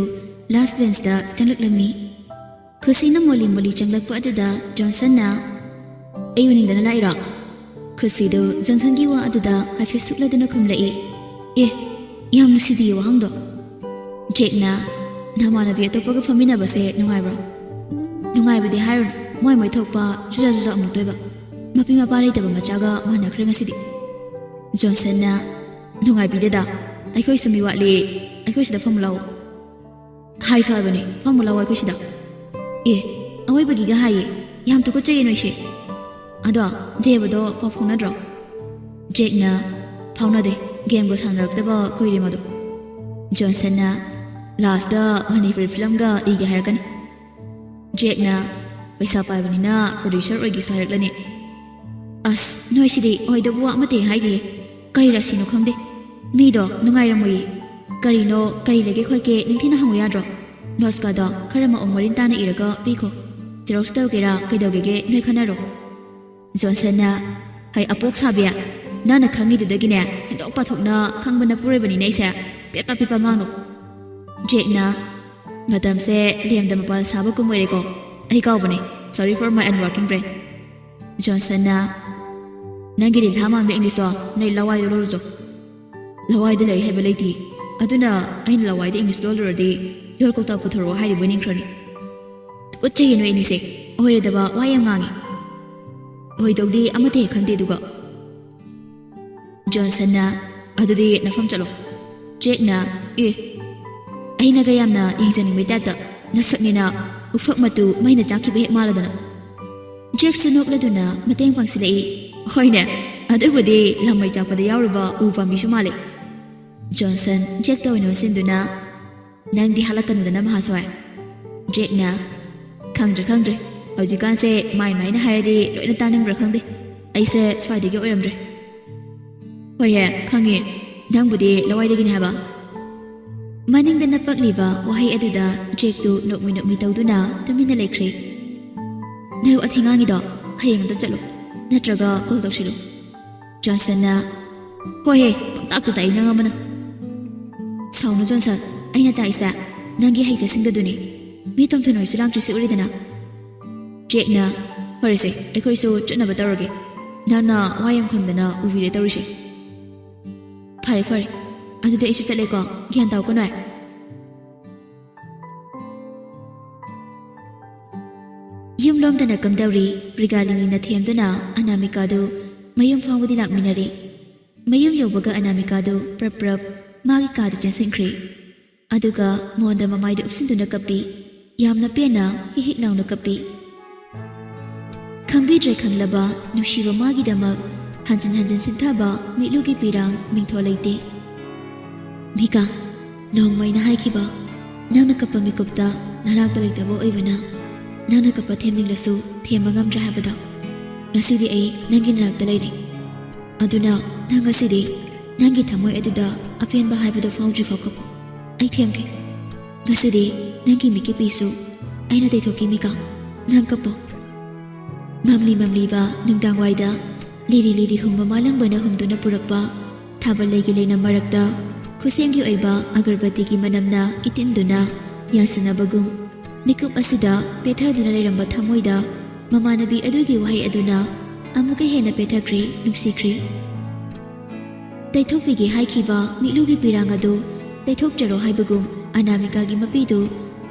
last benchꯇ ꯆꯪꯂꯛꯂꯝꯃꯤ꯫ ꯈꯨꯁꯤꯅ ꯃꯣꯂꯤ ꯃꯣꯂꯤ ꯆꯪꯂꯛꯄ ꯑꯗꯨꯗ ꯖꯣꯟꯁꯟꯅ, "ꯑꯩ ꯎꯅꯤꯡꯗꯅ ꯂꯥꯛꯏꯔꯣ?" ꯈꯨꯁꯤꯗꯨ ꯖꯣꯟꯁꯟꯒꯤ ꯋꯥ ꯑꯗꯨꯗ ꯍꯥꯏꯐꯦꯠ ꯁꯨꯛꯂꯗꯨꯅ ꯈꯨꯝꯂꯛꯏ, "ꯑꯦ, ꯌꯥꯝ ꯅꯨꯡꯁꯤꯗꯤꯌꯦ ꯋꯥꯍꯪꯗꯣ꯫" ꯖꯦꯛꯅ, "ꯅꯃꯥꯟꯅꯕꯤ ꯑꯇꯣꯞꯄꯒ ꯐꯝꯃꯤꯟꯅꯕꯁꯦ ꯅꯨꯡꯉꯥꯏꯕ꯭ꯔꯣ?" "ꯅꯨꯡꯉꯥꯏꯕꯗꯤ ꯍꯥꯏꯔꯨꯅꯨ, ꯃꯣꯏ ꯃꯣꯏ ꯊꯣꯛꯄ ꯖꯨꯖꯥ ꯖꯨꯖꯥ ꯑꯃꯨꯛꯇꯣꯏꯕ꯫ ꯃꯄꯤ ꯃꯄꯥ ꯂꯩꯇꯕ ꯃꯆꯥꯒ ꯃꯥꯟꯅꯈ꯭ꯔꯦ ꯉꯁꯤꯗꯤ꯫" ꯖꯣꯟꯁꯟꯅ, "ꯅꯨꯡꯉꯥꯏꯕꯤꯗꯦꯗ, ꯑꯩꯈꯣꯏꯁꯨ ꯃꯤ ꯋꯥꯠꯂꯤ, ꯑꯩꯈꯣꯏ ꯁꯤꯗ ꯐꯝꯃꯨ ꯂꯥꯛꯑꯣ꯫" "ꯍꯥꯏꯁꯨ ꯍꯥꯏꯕꯅꯤ, ꯐꯝꯃꯨ ꯂꯥꯛꯑꯣ ꯑꯩꯈꯣꯏ ꯁꯤꯗ꯫" "ꯑꯦ, ꯑꯋꯣꯏꯕꯒꯤꯒ ꯍꯥꯏꯌꯦ, ꯌꯥꯝ ꯇꯨꯀꯠꯆꯩꯌꯦ ꯅꯣꯏꯁꯦ꯫" "ꯑꯗꯣ ꯗꯦꯕꯗꯣ ꯄꯥꯎ ꯐꯥꯎꯅꯗ꯭ꯔꯣ?" ꯖꯦꯛꯅ, "ꯐꯥꯎꯅꯗꯦ, gameꯒ ꯁꯥꯟꯅꯔꯛꯇꯕ ꯀꯨꯏꯔꯦ ꯃꯗꯣ꯫" ꯖꯣꯟꯁꯟꯅ, "Lastꯇ ꯃꯅꯤꯄꯨꯔꯤ filmꯒ ꯏꯒꯦ ꯍꯥꯏꯔꯛꯀꯅꯤ꯫" ꯖꯦꯛꯅ, "ꯄꯩꯁꯥ ꯄꯥꯏꯕꯅꯤꯅ producer ꯑꯣꯏꯒꯦꯁꯨ ꯍꯥꯏꯔꯛꯂꯅꯤ꯫" "ꯑꯁ, ꯅꯣꯏꯁꯤꯗꯤ ꯑꯣꯏꯗꯧꯕ ꯋꯥ ꯑꯃꯠꯇ ꯍꯦꯛ ꯍꯥꯏꯗꯦ꯫ ꯀꯔꯤ ꯔꯥꯁꯤꯅꯣ ꯈꯪꯗꯦ꯫ ꯃꯤꯗꯣ ꯅꯨꯡꯉꯥꯏꯔꯝꯃꯣꯏꯌꯦ꯫ ꯀꯔꯤꯅꯣ, ꯀꯔꯤ ꯂꯩꯒꯦ ꯈꯣꯠꯀꯦ ꯅꯤꯡꯊꯤꯅ ꯍꯪꯉꯨ ꯌꯥꯗ꯭ꯔꯣ? Notesꯀꯗꯣ ꯈꯔ ꯃꯑꯣꯡ ꯃꯔꯤꯟ ꯇꯥꯅ ꯏꯔꯒ ꯄꯤꯈꯣ꯫ Xerox ꯇꯧꯒꯦꯔꯥ ꯀꯩꯗꯧꯒꯦꯒꯦ ꯅꯣꯏ ꯈꯟꯅꯔꯣ꯫" ꯖꯣꯟꯁꯟꯅ, "ꯍꯩ ꯑꯄꯣꯛ ꯁꯥꯕꯤ, ꯅꯪꯅ ꯈꯪꯉꯤꯗꯨꯗꯒꯤꯅꯦ ꯍꯦꯟꯗꯣꯛ ꯄꯥꯊꯣꯛꯅ ꯈꯪꯕ ꯅꯄꯨꯔꯣꯏꯕꯅꯤꯅꯦ ꯑꯩꯁꯦ꯫ ꯄꯦꯠꯄ ꯄꯦꯠꯄ ꯉꯥꯡꯅꯨ꯫" ꯖꯦꯛꯅ, "ꯃꯇꯝꯁꯦ ꯂꯦꯝꯗ ꯃꯄꯥꯜ ꯁꯥꯕ ꯀꯨꯝ ꯑꯣꯏꯔꯦꯀꯣ꯫ ꯑꯩ ꯀꯥꯎꯕꯅꯦ꯫ Sorry for my unworking brain꯫" ꯖꯣꯟꯁꯟꯅ, "ꯅꯪꯒꯤ ꯂꯤꯂꯥ ꯃꯥꯟꯕ Englishꯇꯣ ꯅꯣꯏ ꯂꯋꯥꯏꯗ ꯂꯣꯜꯂꯨꯆꯣ꯫" "ꯂꯋꯥꯏꯗ ꯂꯩꯔꯤ ꯍꯥꯏꯕ ꯂꯩꯇꯦ꯫ ꯑꯗꯨꯅ ꯑꯩꯅ ꯂꯋꯥꯏꯗ English ꯂꯣꯜꯂꯨꯔꯗꯤ ꯌꯣꯜ ꯀꯧꯇꯥ ꯄꯨꯊꯣꯔꯛꯑꯣ ꯍꯥꯏꯔꯤꯕꯣꯏ ꯅꯤꯡꯈ꯭ꯔꯅꯤ꯫ ꯇꯨꯀꯠꯆꯩꯌꯦ ꯅꯣꯏ ꯑꯅꯤꯁꯦ꯫ ꯑꯣꯏꯔꯣꯏꯗꯕ ꯋꯥ ꯌꯥꯝ ꯉꯥꯡꯉꯤ꯫ ꯑꯣꯏꯗꯧꯗꯤ ꯑꯃꯠꯇ ꯍꯦꯛ ꯈꯪꯗꯦ ꯑꯗꯨꯒ꯫" ꯖꯣꯟꯁꯟꯅ, "ꯑꯗꯨꯗꯤ ꯅꯐꯝ ꯆꯠꯂꯣ꯫" ꯖꯦꯛꯅ, "ꯑꯦ, ꯑꯩꯅꯒ ꯌꯥꯝꯅ ꯌꯦꯡꯖꯅꯤꯡꯕꯩ typeꯇ꯫ ꯅꯁꯛꯅꯤꯅ ꯎꯐꯛ ꯃꯇꯨ ꯃꯩꯅ ꯆꯥꯛꯈꯤꯕ ꯍꯦꯛ ꯃꯥꯜꯂꯗꯅ꯫" ꯖꯦꯛꯁꯨ ꯅꯣꯛꯂꯗꯨꯅ ꯃꯇꯦꯡ ꯄꯥꯡꯁꯤꯜꯂꯛꯏ꯫ ꯍꯣꯏꯅꯦ, ꯑꯗꯨꯕꯨꯗꯤ ꯂꯝꯃꯩ ꯆꯥꯛꯄꯗ ꯌꯥꯎꯔꯨꯕ ꯎ ꯄꯥꯝꯕꯤꯁꯨ ꯃꯥꯜꯂꯤ꯫ ꯖꯣꯟꯁꯟ ꯖꯦꯛꯇ ꯑꯣꯏꯅ ꯑꯣꯟꯁꯤꯟꯗꯨꯅ, "ꯅꯪꯗꯤ ꯍꯥꯠꯂꯛꯀꯅꯨꯗꯅ, ꯃꯍꯥꯁꯣꯏ꯫" ꯖꯦꯛꯅ, "ꯈꯪꯗ꯭ꯔꯦ, ꯈꯪꯗ꯭ꯔꯦ꯫ ꯍꯧꯖꯤꯛꯀꯥꯟꯁꯦ ꯃꯥꯏ ꯃꯥꯏꯅ ꯍꯥꯏꯔꯗꯤ ꯂꯣꯏꯅ ꯇꯥꯅꯤꯡꯕ꯭ꯔꯥ ꯈꯪꯗꯦ꯫ ꯑꯩꯁꯦ ꯁ꯭ꯋꯥꯏꯗꯒꯤ ꯑꯣꯏꯔꯝꯗ꯭ꯔꯦ꯫" "ꯍꯣꯏꯍꯦ, ꯈꯪꯉꯤ꯫ ꯅꯪꯕꯨꯗꯤ ꯂꯋꯥꯏꯗꯒꯤꯅꯤ ꯍꯥꯏꯕ?" ꯃꯅꯤꯡꯗ ꯅꯄꯛꯂꯤꯕ ꯋꯥꯍꯩ ꯑꯗꯨꯗ ꯖꯦꯛꯇꯨ ꯅꯣꯛꯃꯤ ꯅꯣꯛꯃꯤ ꯇꯧꯗꯨꯅ ꯇꯨꯃꯤꯟꯅ ꯂꯩꯈ꯭ꯔꯦ꯫ "ꯅꯍꯨ ꯑꯊꯤ ꯉꯥꯡꯉꯤꯗꯣ, ꯍꯌꯦꯡ ꯑꯝꯇ ꯆꯠꯂꯣ꯫ ꯅꯠꯇ꯭ꯔꯒ ꯀꯣꯜ ꯇꯧꯁꯤꯜꯂꯨ꯫" ꯖꯣꯟꯁꯟꯅ, "ꯍꯣꯏꯍꯦ, ꯄꯪꯇꯥꯛꯇ ꯇꯥꯛꯏ ꯅꯪ ꯑꯃꯅ꯫" "ꯁꯥꯎꯅꯨ ꯖꯣꯟꯁꯟ, ꯑꯩꯅ ꯇꯥꯛꯏꯁꯦ ꯅꯪꯒꯤ ꯍꯩꯇ ꯁꯤꯡꯗꯗꯨꯅꯤ꯫ ꯃꯤ ꯇꯣꯝꯊꯤꯟ ꯍꯣꯏꯁꯨ ꯂꯥꯡꯗ꯭ꯔꯤꯁꯤ ꯎꯔꯤꯗꯅ꯫" ꯖꯦꯛꯅ, "ꯐꯔꯦꯁꯦ, ꯑꯩꯈꯣꯏꯁꯨ ꯆꯠꯅꯕ ꯇꯧꯔꯒꯦ꯫ ꯅꯪꯅ ꯋꯥ ꯌꯥꯝ ꯈꯪꯗꯅ ꯎꯕꯤꯔꯦ ꯇꯧꯔꯤꯁꯦ꯫ ꯐꯔꯦ, ꯐꯔꯦ꯫ ꯑꯗꯨꯗꯤ ꯑꯩꯁꯨ ꯆꯠꯂꯦꯀꯣ꯫ ꯒ꯭ꯌꯥꯟ ꯇꯥꯎꯀꯣ ꯅꯣꯏ꯫" ꯌꯨꯝꯂꯣꯝꯗꯅ ꯀꯝꯗꯧꯔꯤ? ꯄ꯭ꯔꯤꯒꯥꯂꯤꯅꯤꯅ ꯊꯦꯝꯗꯨꯅ ꯑꯅꯥꯃꯤꯀꯥꯗꯨ ꯃꯌꯨꯝ ꯐꯥꯎꯕꯗꯤ ꯂꯥꯛꯃꯤꯟꯅꯔꯦ꯫ ꯃꯌꯨꯝ ꯌꯧꯕꯒ ꯑꯅꯥꯃꯤꯀꯥꯗꯨ ꯄ꯭ꯔꯞ ꯄ꯭ꯔꯞ ꯃꯥꯒꯤ ꯀꯥꯗ ꯆꯦꯟꯁꯤꯟꯈ꯭ꯔꯦ꯫ ꯑꯗꯨꯒ ꯃꯣꯟꯗ ꯃꯃꯥꯏꯗꯨ ꯎꯞꯁꯤꯟꯗꯨꯅ ꯀꯞꯄꯤ꯫ ꯌꯥꯝꯅ ꯄꯦꯟꯅ ꯍꯤꯛ ꯍꯤꯛ ꯂꯥꯎꯅ ꯀꯞꯄꯤ꯫ ꯈꯪꯕꯤꯗ꯭ꯔꯦ ꯈꯪꯂꯕ ꯅꯨꯡꯁꯤꯕ ꯃꯥꯒꯤꯗꯃꯛ ꯍꯟꯖꯤꯟ ꯍꯟꯖꯤꯟ ꯁꯤꯟꯊꯕ ꯃꯤꯠꯂꯨꯒꯤ ꯄꯤꯔꯥꯡ ꯃꯤꯡꯊꯣꯜ ꯂꯩꯇꯦ꯫ ꯃꯤꯀꯥ, ꯅꯣꯡꯃ ꯑꯩꯅ ꯍꯥꯏꯈꯤꯕ, ꯅꯪꯅ ꯀꯞꯄ ꯃꯤꯀꯨꯞꯇ ꯅꯅꯥꯛꯇ ꯂꯩꯇꯕ ꯑꯣꯏꯕꯅ, ꯅꯪꯅ ꯀꯞꯄ ꯊꯦꯝꯅꯤꯡꯂꯁꯨ ꯊꯦꯝꯕ ꯉꯝꯗ꯭ꯔꯦ ꯍꯥꯏꯕꯗꯣ, ꯉꯁꯤꯗꯤ ꯑꯩ ꯅꯪꯒꯤ ꯅꯅꯥꯛꯇ ꯂꯩꯔꯦ꯫ ꯑꯗꯨꯅ ꯅꯪ ꯉꯁꯤꯗꯤ ꯅꯪꯒꯤ ꯊꯃꯣꯏ ꯑꯗꯨꯗ ꯑꯄꯦꯟꯕ ꯍꯥꯏꯕꯗꯨ ꯐꯥꯎꯗ꯭ꯔꯤꯐꯥꯎ ꯀꯞꯄꯨ꯫ ꯑꯩ ꯊꯦꯝꯒꯦ꯫ ꯉꯁꯤꯗꯤ ꯅꯪꯒꯤ ꯃꯤꯠꯀꯤ ꯄꯤꯁꯨ ꯑꯩꯅ ꯇꯩꯊꯣꯛꯀꯦ ꯃꯤꯀꯥ꯫ ꯅꯪ ꯀꯞꯄꯣ꯫" ꯃꯝꯂꯤ ꯃꯝꯂꯤꯕ ꯅꯨꯡꯗꯥꯡꯋꯥꯏꯗ ꯂꯤꯔꯤ ꯂꯤꯔꯤ ꯍꯨꯝꯕ ꯃꯥꯂꯪꯕꯅ ꯍꯨꯝꯗꯨꯅ ꯄꯨꯔꯛꯄ ꯊꯥꯕꯜ ꯂꯩꯒꯤ ꯂꯩꯅꯝ ꯃꯔꯛꯇ ꯈꯨꯠꯁꯦꯝꯒꯤ ꯑꯣꯏꯕ ꯑꯒꯔꯕꯇꯤꯒꯤ ꯃꯅꯝꯅ ꯏꯇꯤꯟꯗꯨꯅ ꯌꯥꯟꯁꯤꯟꯅꯕꯒꯨꯝ, ꯃꯤꯀꯨꯞ ꯑꯁꯤꯗ ꯄꯦꯊꯗꯨꯅ ꯂꯩꯔꯝꯕ ꯊꯃꯣꯏꯗ ꯃꯃꯥꯟꯅꯕꯤ ꯑꯗꯨꯒꯤ ꯋꯥꯍꯩ ꯑꯗꯨꯅ ꯑꯃꯨꯛꯀ ꯍꯦꯟꯅ ꯄꯦꯊꯈ꯭ꯔꯦ, ꯅꯨꯡꯁꯤꯈ꯭ꯔꯦ꯫ ꯇꯩꯊꯣꯛꯄꯤꯒꯦ ꯍꯥꯏꯈꯤꯕ ꯃꯤꯠꯂꯨꯒꯤ ꯄꯤꯔꯥꯡ ꯑꯗꯨ ꯇꯩꯊꯣꯛꯆꯔꯣ ꯍꯥꯏꯕꯒꯨꯝ ꯑꯅꯥꯃꯤꯀꯥꯒꯤ ꯃꯄꯤꯗꯨ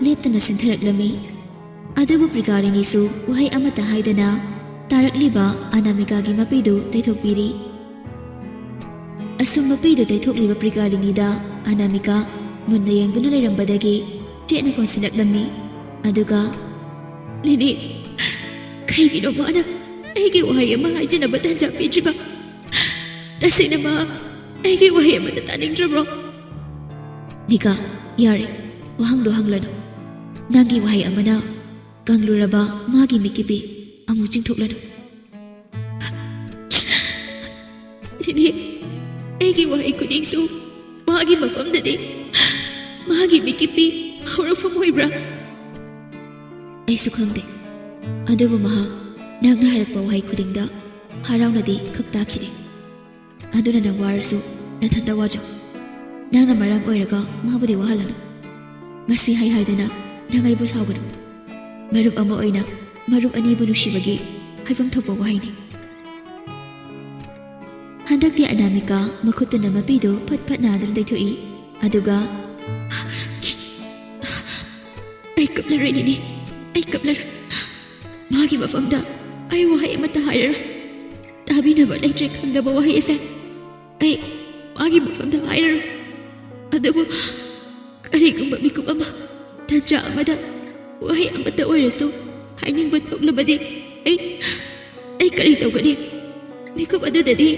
ꯂꯦꯞꯇꯅ ꯁꯤꯟꯊꯔꯛꯂꯝꯃꯤ꯫ ꯑꯗꯨꯕꯨ ꯄ꯭ꯔꯤꯒꯥꯂꯤꯅꯤꯁꯨ ꯋꯥꯍꯩ ꯑꯃꯠꯇ ꯍꯥꯏꯗꯅ ꯇꯥꯔꯛꯂꯤꯕ ꯑꯅꯥꯃꯤꯀꯥꯒꯤ ꯃꯄꯤꯗꯨ ꯇꯩꯊꯣꯛꯄꯤꯔꯤ꯫ ꯑꯁꯨꯝ ꯃꯄꯤꯗꯨ ꯇꯩꯊꯣꯛꯂꯤꯕ ꯄ꯭ꯔꯤꯒꯥꯂꯤꯅꯤꯗ ꯑꯅꯥꯃꯤꯀꯥ ꯃꯨꯟꯅ ꯌꯦꯡꯗꯨꯅ ꯂꯩꯔꯝꯕꯗꯒꯤ ꯆꯦꯠꯅ ꯀꯣꯟꯁꯤꯜꯂꯛꯂꯝꯃꯤ꯫ ꯑꯗꯨꯒ, "ꯂꯤꯂꯤ, ꯀꯩꯒꯤꯅꯣ ꯃꯥꯅ ꯑꯩꯒꯤ ꯋꯥꯍꯩ ꯑꯃ ꯍꯥꯏꯖꯅꯕ ꯇꯥꯟꯖꯥ ꯄꯤꯗ꯭ꯔꯤꯕ? ꯇꯁꯦꯡꯅ ꯃꯍꯥꯛ ꯑꯩꯒꯤ ꯋꯥꯍꯩ ꯑꯃꯠꯇ ꯇꯥꯅꯤꯡꯗ꯭ꯔꯕ꯭ꯔꯣ? ꯃꯤꯀꯥ, ꯌꯥꯔꯦ, ꯋꯥꯍꯪꯗꯣ ꯍꯪꯂꯅꯨ꯫ ꯅꯪꯒꯤ ꯋꯥꯍꯩ ꯑꯃꯅ ꯀꯪꯂꯨꯔꯕ ꯃꯥꯒꯤ ꯃꯤꯠꯀꯤꯄꯤ ꯑꯃꯨꯛ ꯆꯤꯡꯊꯣꯛꯂꯅꯨ꯫ ꯂꯤꯂꯤ, ꯑꯩꯒꯤ ꯋꯥꯍꯩ ꯈꯨꯗꯤꯡꯁꯨ ꯃꯥꯒꯤ ꯃꯐꯝꯗꯗꯤ ꯃꯥꯒꯤ ꯃꯤꯠꯀꯤꯄꯤ ꯍꯧꯔꯛꯐꯝ ꯑꯣꯏꯕ꯭ꯔꯥ? ꯑꯩꯁꯨ ꯈꯪꯗꯦ, ꯑꯗꯨꯕꯨ ꯃꯍꯥꯛ ꯅꯪꯅ ꯍꯥꯏꯔꯛꯄ ꯋꯥꯍꯩ ꯈꯨꯗꯤꯡꯗ ꯍꯔꯥꯎꯅꯗꯤ ꯈꯛ ꯇꯥꯈꯤꯗꯦ꯫ ꯑꯗꯨꯅ ꯅꯪ ꯋꯥꯔꯁꯨ ꯅꯊꯟꯇ ꯋꯥꯖꯧ꯫ ꯅꯪꯅ ꯃꯔꯝ ꯑꯣꯏꯔꯒ ꯃꯥꯕꯨꯗꯤ ꯋꯥꯍꯜꯂꯅꯨ꯫ ꯃꯁꯤ ꯍꯥꯏ ꯍꯥꯏꯗꯅ ꯅꯪ ꯑꯩꯕꯨ ꯁꯥꯎꯒꯅꯨ꯫ ꯃꯔꯨꯞ ꯑꯃ ꯑꯣꯏꯅ ꯃꯔꯨꯞ ꯑꯅꯤꯕꯨ ꯅꯨꯡꯁꯤꯕꯒꯤ ꯍꯥꯏꯐꯝ ꯊꯣꯛꯄ ꯋꯥꯍꯩꯅꯤ꯫ ꯍꯟꯗꯛꯇꯤ ꯑꯅꯥꯃꯤꯀꯥ ꯃꯈꯨꯠꯇꯨꯅ ꯃꯄꯤꯗꯨ ꯐꯠ ꯐꯠ ꯅꯥꯗꯨꯅ ꯇꯩꯊꯣꯛꯏ꯫ ꯑꯗꯨꯒ, "ꯑꯩ ꯀꯞꯂꯔꯣꯏ, ꯂꯤꯂꯤ, ꯑꯩ ꯀꯞꯂꯔꯣꯏ꯫ ꯃꯥꯒꯤ ꯃꯐꯝꯗ ꯑꯩ ꯋꯥꯍꯩ ꯑꯃꯠꯇ ꯍꯥꯏꯔꯔꯣꯏ꯫ ꯇꯥꯕꯤꯅꯕ ꯂꯩꯇ꯭ꯔꯦ ꯈꯪꯗꯕ ꯋꯥꯍꯩ ꯑꯁꯦ꯫ ꯑꯩ ꯃꯥꯒꯤ ꯃꯐꯝꯗ ꯍꯥꯏꯔꯔꯣꯏ꯫ ꯑꯗꯨꯕꯨ ꯀꯔꯤꯒꯨꯝꯕ ꯃꯤꯀꯨꯞ ꯑꯃ, ꯇꯟꯖꯥ ꯑꯃꯗ ꯋꯥꯍꯩ ꯑꯃꯠꯇ ꯑꯣꯏꯔꯁꯨ ꯍꯥꯏꯅꯤꯡꯕ ꯊꯣꯛꯂꯕꯗꯤ ꯑꯩ, ꯑꯩ ꯀꯔꯤ ꯇꯧꯒꯅꯤ? ꯃꯤꯀꯨꯞ ꯑꯗꯨꯗꯗꯤ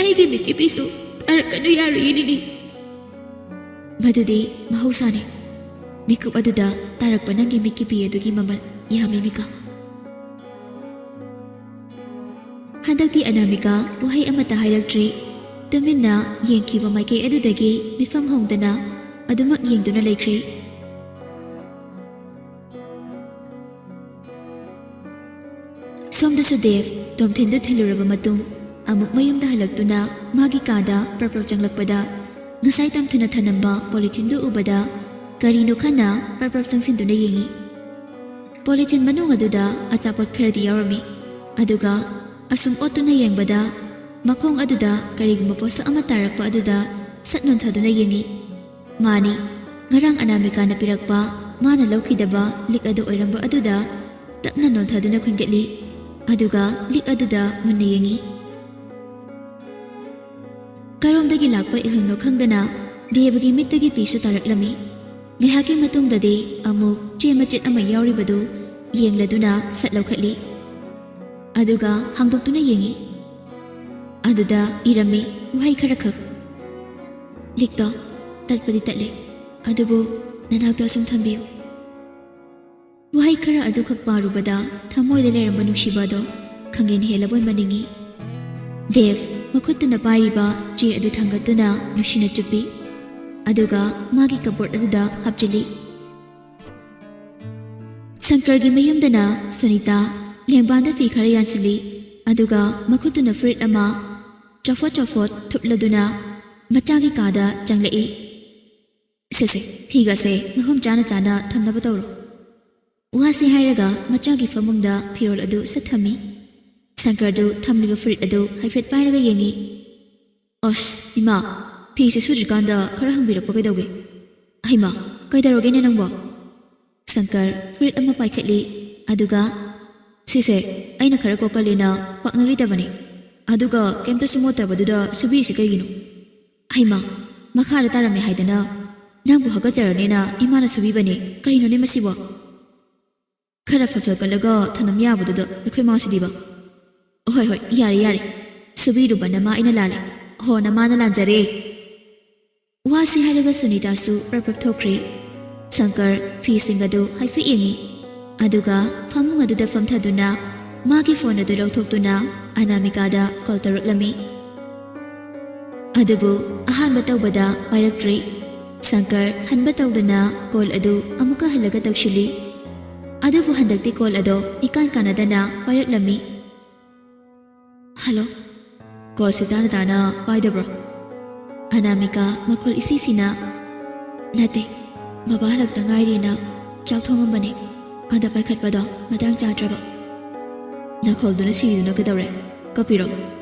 ꯑꯩꯒꯤ ꯃꯤꯠꯀꯤꯄꯤꯁꯨ ꯇꯥꯔꯛꯀꯅꯨ ꯌꯥꯔꯣꯏꯌꯦ, ꯂꯤꯂꯤ꯫" "ꯃꯗꯨꯗꯤ ꯃꯍꯧꯁꯥꯅꯤ꯫ ꯃꯤꯀꯨꯞ ꯑꯗꯨꯗ ꯇꯥꯔꯛꯄ ꯅꯪꯒꯤ ꯃꯤꯠꯀꯤꯄꯤ ꯑꯗꯨꯒꯤ ꯃꯃꯜ ꯌꯥꯝꯃꯤ, ꯃꯤꯀꯥ꯫" ꯍꯟꯗꯛꯇꯤ ꯑꯅꯥꯃꯤꯀꯥ ꯋꯥꯍꯩ ꯑꯃꯠꯇ ꯍꯥꯏꯔꯛꯇ꯭ꯔꯦ꯫ ꯇꯨꯃꯤꯟꯅ ꯌꯦꯡꯈꯤꯕ ꯃꯥꯏꯀꯩ ꯑꯗꯨꯗꯒꯤ ꯃꯤꯐꯝ ꯍꯣꯡꯗꯅ ꯑꯗꯨꯃꯛ ꯌꯦꯡꯗꯨꯅ ꯂꯩꯈ꯭ꯔꯦ꯫ ꯁꯣꯝꯗꯁꯨ ꯗꯦꯕ ꯇꯣꯝꯊꯤꯟꯗꯨ ꯊꯤꯜꯂꯨꯔꯕ ꯃꯇꯨꯡ ꯑꯃꯨꯛ ꯃꯌꯨꯝꯗ ꯍꯜꯂꯛꯇꯨꯅ ꯃꯥꯒꯤ ꯀꯥꯗ ꯄ꯭ꯔꯞ ꯄ꯭ꯔꯞ ꯆꯪꯂꯛꯄꯗ ꯉꯁꯥꯏ ꯇꯝꯊꯨꯅ ꯊꯅꯝꯕ ꯄꯣꯂꯤꯊꯤꯟꯗꯨ ꯎꯕꯗ ꯀꯔꯤꯅꯣ ꯈꯟꯅ ꯄ꯭ꯔꯞ ꯄ꯭ꯔꯞ ꯆꯪꯁꯤꯟꯗꯨꯅ ꯌꯦꯡꯉꯤ꯫ ꯄꯣꯂꯤꯊꯤꯟ ꯃꯅꯨꯡ ꯑꯗꯨꯗ ꯑꯆꯥꯄꯣꯠ ꯈꯔꯗꯤ ꯌꯥꯎꯔꯝꯃꯤ꯫ ꯑꯗꯨꯒ ꯑꯁꯨꯝ ꯑꯣꯠꯇꯨꯅ ꯌꯦꯡꯕꯗ ꯃꯈꯣꯡ ꯑꯗꯨꯗ ꯀꯔꯤꯒꯨꯝꯕ ꯄꯣꯠꯁꯛ ꯑꯃ ꯇꯥꯔꯛꯄ ꯑꯗꯨꯗ ꯁꯠ ꯅꯣꯟꯊꯗꯨꯅ ꯌꯦꯡꯉꯤ꯫ ꯃꯥꯅꯤ, ꯉꯔꯥꯡ ꯑꯅꯥꯃꯤꯀꯥꯅ ꯄꯤꯔꯛꯄ ꯃꯥꯅ ꯂꯧꯈꯤꯗꯕ ꯂꯤꯛ ꯑꯗꯨ ꯑꯣꯏꯔꯝꯕ ꯑꯗꯨꯗ ꯇꯞꯅ ꯅꯣꯟꯊꯗꯨꯅ ꯈꯨꯟꯒꯠꯂꯤ꯫ ꯑꯗꯨꯒ ꯂꯤꯛ ꯑꯗꯨꯗ ꯃꯨꯟꯅ ꯌꯦꯡꯉꯤ꯫ ꯀꯔꯣꯝꯗꯒꯤ ꯂꯥꯛꯄ ꯏꯍꯨꯜꯅꯣ ꯈꯪꯗꯅ ꯗꯦꯕꯒꯤ ꯃꯤꯠꯇꯒꯤ ꯄꯤꯁꯨ ꯇꯥꯔꯛꯂꯝꯃꯤ꯫ ꯉꯥꯏꯍꯥꯛꯀꯤ ꯃꯇꯨꯡꯗꯗꯤ ꯑꯃꯨꯛ ꯆꯦ ꯃꯆꯦꯠ ꯑꯃ ꯌꯥꯎꯔꯤꯕꯗꯨ ꯌꯦꯡꯂꯗꯨꯅ ꯁꯠ ꯂꯧꯈꯠꯂꯤ꯫ ꯑꯗꯨꯒ ꯍꯥꯡꯗꯣꯛꯇꯨꯅ ꯌꯦꯡꯉꯤ꯫ ꯑꯗꯨꯗ ꯏꯔꯝꯃꯤ ꯋꯥꯍꯩ ꯈꯔꯈꯛ꯫ "ꯂꯤꯛꯇꯣ ꯇꯠꯄꯗꯤ ꯇꯠꯂꯦ, ꯑꯗꯨꯕꯨ ꯅꯅꯥꯛꯇ ꯁꯨꯝ ꯊꯝꯕꯤꯌꯨ"꯫ ꯋꯥꯍꯩ ꯈꯔ ꯑꯗꯨꯈꯛ ꯄꯥꯔꯨꯕꯗ ꯊꯃꯣꯏꯗ ꯂꯩꯔꯝꯕ ꯅꯨꯡꯁꯤꯕ ꯑꯗꯣ ꯈꯪꯍꯦꯟ ꯍꯦꯜꯂꯕꯣꯏ ꯃꯅꯤꯡꯏ꯫ ꯗꯦꯕ ꯃꯈꯨꯠꯇꯨꯅ ꯄꯥꯏꯔꯤꯕ ꯆꯦ ꯑꯗꯨ ꯊꯥꯡꯒꯠꯇꯨꯅ ꯅꯨꯡꯁꯤꯅ ꯆꯨꯞꯄꯤ꯫ ꯑꯗꯨꯒ ꯃꯥꯒꯤ ꯀꯕꯣꯔꯗ ꯑꯗꯨꯗ ꯍꯥꯞꯆꯤꯜꯂꯤ꯫ ꯁꯪꯀꯔꯒꯤ ꯃꯌꯨꯝꯗꯅ ꯁꯨꯅꯤꯇꯥ ꯂꯦꯡꯕꯥꯟꯗ ꯐꯤ ꯈꯔ ꯌꯥꯟꯁꯤꯜꯂꯤ꯫ ꯑꯗꯨꯒ ꯃꯈꯨꯠꯇꯨꯅ ꯐꯨꯔꯤꯠ ꯑꯃ ꯆꯣꯐꯣꯠ ꯆꯣꯐꯣꯠ ꯊꯨꯞꯂꯗꯨꯅ ꯃꯆꯥꯒꯤ ꯀꯥꯗ ꯆꯪꯂꯛꯏ꯫ "ꯁꯦ ꯁꯦ, ꯐꯤꯒꯁꯦ ꯃꯐꯝ ꯆꯥꯅ ꯆꯥꯅ ꯊꯝꯅꯕ ꯇꯧꯔꯣ"꯫ ꯋꯥꯁꯤ ꯍꯥꯏꯔꯒ ꯃꯆꯥꯒꯤ ꯐꯃꯨꯡꯗ ꯐꯤꯔꯣꯜ ꯑꯗꯨ ꯁꯠ ꯊꯝꯃꯤ꯫ ꯁꯪꯀꯔꯗꯨ ꯊꯝꯂꯤꯕ ꯐꯨꯔꯤꯠ ꯑꯗꯨ ꯍꯥꯏꯐꯦꯠ ꯄꯥꯏꯔꯒ ꯌꯦꯡꯉꯤ꯫ "ꯑꯁ, ꯏꯃꯥ, ꯐꯤꯁꯦ ꯁꯨꯗ꯭ꯔꯤꯀꯥꯟꯗ ꯈꯔ ꯍꯪꯕꯤꯔꯛꯄ ꯀꯩꯗꯧꯒꯦ?" "ꯍꯩꯃꯥ, ꯀꯩꯗꯧꯔꯒꯦꯅꯦ ꯅꯪꯕꯣ?" ꯁꯪꯀꯔ ꯐꯨꯔꯤꯠ ꯑꯃ ꯄꯥꯏꯈꯠꯂꯤ, ꯑꯗꯨꯒ, "ꯁꯤꯁꯦ ꯑꯩꯅ ꯈꯔ ꯀꯣꯛꯀꯜꯂꯦꯅ ꯄꯥꯛꯅꯔꯤꯗꯕꯅꯦ, ꯑꯗꯨꯒ ꯀꯩꯝꯇꯁꯨ ꯃꯣꯠꯇꯕꯗꯨꯗ ꯁꯨꯕꯤꯔꯤꯁꯤ ꯀꯩꯒꯤꯅꯣ?" "ꯍꯩꯃꯥ, ꯃꯈꯥꯗ ꯇꯥꯔꯝꯃꯦ ꯍꯥꯏꯗꯅ ꯅꯪꯕꯨ ꯍꯥꯒꯠꯆꯔꯅꯦꯅ ꯏꯃꯥꯅ ꯁꯨꯕꯤꯕꯅꯦ꯫ ꯀꯔꯤꯅꯣꯅꯦ ꯃꯁꯤꯕꯣ? ꯈꯔ ꯐꯠꯐꯠ ꯀꯜꯂꯒ ꯊꯅꯝ ꯌꯥꯕꯗꯨꯗ ꯑꯩꯈꯣꯏ ꯃꯥꯁꯤꯗꯤꯕ"꯫ "ꯍꯣꯏ, ꯍꯣꯏ, ꯌꯥꯔꯦ, ꯌꯥꯔꯦ꯫ ꯁꯨꯕꯤꯔꯨꯕ ꯅꯃꯥ ꯑꯩꯅ ꯂꯥꯜꯂꯦ꯫ ꯍꯣ, ꯅꯃꯥꯅ ꯂꯥꯟꯖꯔꯦ"꯫ ꯋꯥꯁꯤ ꯍꯥꯏꯔꯒ ꯁꯨꯅꯤꯇꯥꯁꯨ ꯄ꯭ꯔꯞ ꯄ꯭ꯔꯞ ꯊꯣꯛꯈ꯭ꯔꯦ꯫ ꯁꯪꯀꯔ ꯐꯤꯁꯤꯡ ꯑꯗꯨ ꯍꯥꯏꯐꯦꯠ ꯌꯦꯡꯉꯤ, ꯑꯗꯨꯒ ꯐꯃꯨꯡ ꯑꯗꯨꯗ ꯐꯝꯊꯗꯨꯅ ꯃꯥꯒꯤ ꯐꯣꯟ ꯑꯗꯨ ꯂꯧꯊꯣꯛꯇꯨꯅ ꯑꯅꯥꯃꯤꯀꯥꯗ ꯀꯣꯜ ꯇꯧꯔꯛꯂꯝꯃꯤ꯫ ꯑꯗꯨꯕꯨ ꯑꯍꯥꯟꯕ ꯇꯧꯕꯗ ꯄꯥꯏꯔꯛꯇ꯭ꯔꯦ꯫ ꯁꯪꯀꯔ ꯍꯟꯕ ꯇꯧꯗꯨꯅ ꯀꯣꯜ ꯑꯗꯨ ꯑꯃꯨꯛꯀ ꯍꯜꯂꯒ ꯇꯧꯁꯤꯜꯂꯤ꯫ ꯑꯗꯨꯕꯨ ꯍꯟꯗꯛꯇꯤ ꯀꯣꯜ ꯑꯗꯣ ꯏꯀꯥꯟ ꯀꯥꯟꯅꯗꯅ ꯄꯥꯏꯔꯛꯂꯝꯃꯤ꯫ "ꯍꯜꯂꯣ"꯫ ꯀꯣꯜꯁꯤ ꯇꯥꯅ ꯇꯥꯅ ꯄꯥꯏꯗꯕ꯭ꯔꯣ? ꯑꯅꯥꯃꯤꯀꯥ ꯃꯈꯣꯜ ꯏꯁꯤ ꯁꯤꯅ, "ꯅꯠꯇꯦ, ꯕꯕꯥ ꯍꯜꯂꯛꯇ ꯉꯥꯏꯔꯤꯅ ꯆꯥꯛ ꯊꯣꯡꯉꯝꯕꯅꯦ꯫ ꯑꯗ ꯄꯥꯏꯈꯠꯄꯗꯣ ꯃꯇꯥꯡ ꯆꯥꯗ꯭ꯔꯕ"꯫ "ꯅꯈꯣꯜꯗꯨꯅ ꯁꯤꯔꯤꯗꯨꯅ ꯀꯩꯗꯧꯔꯦ? ꯀꯞꯄꯤꯔꯣ?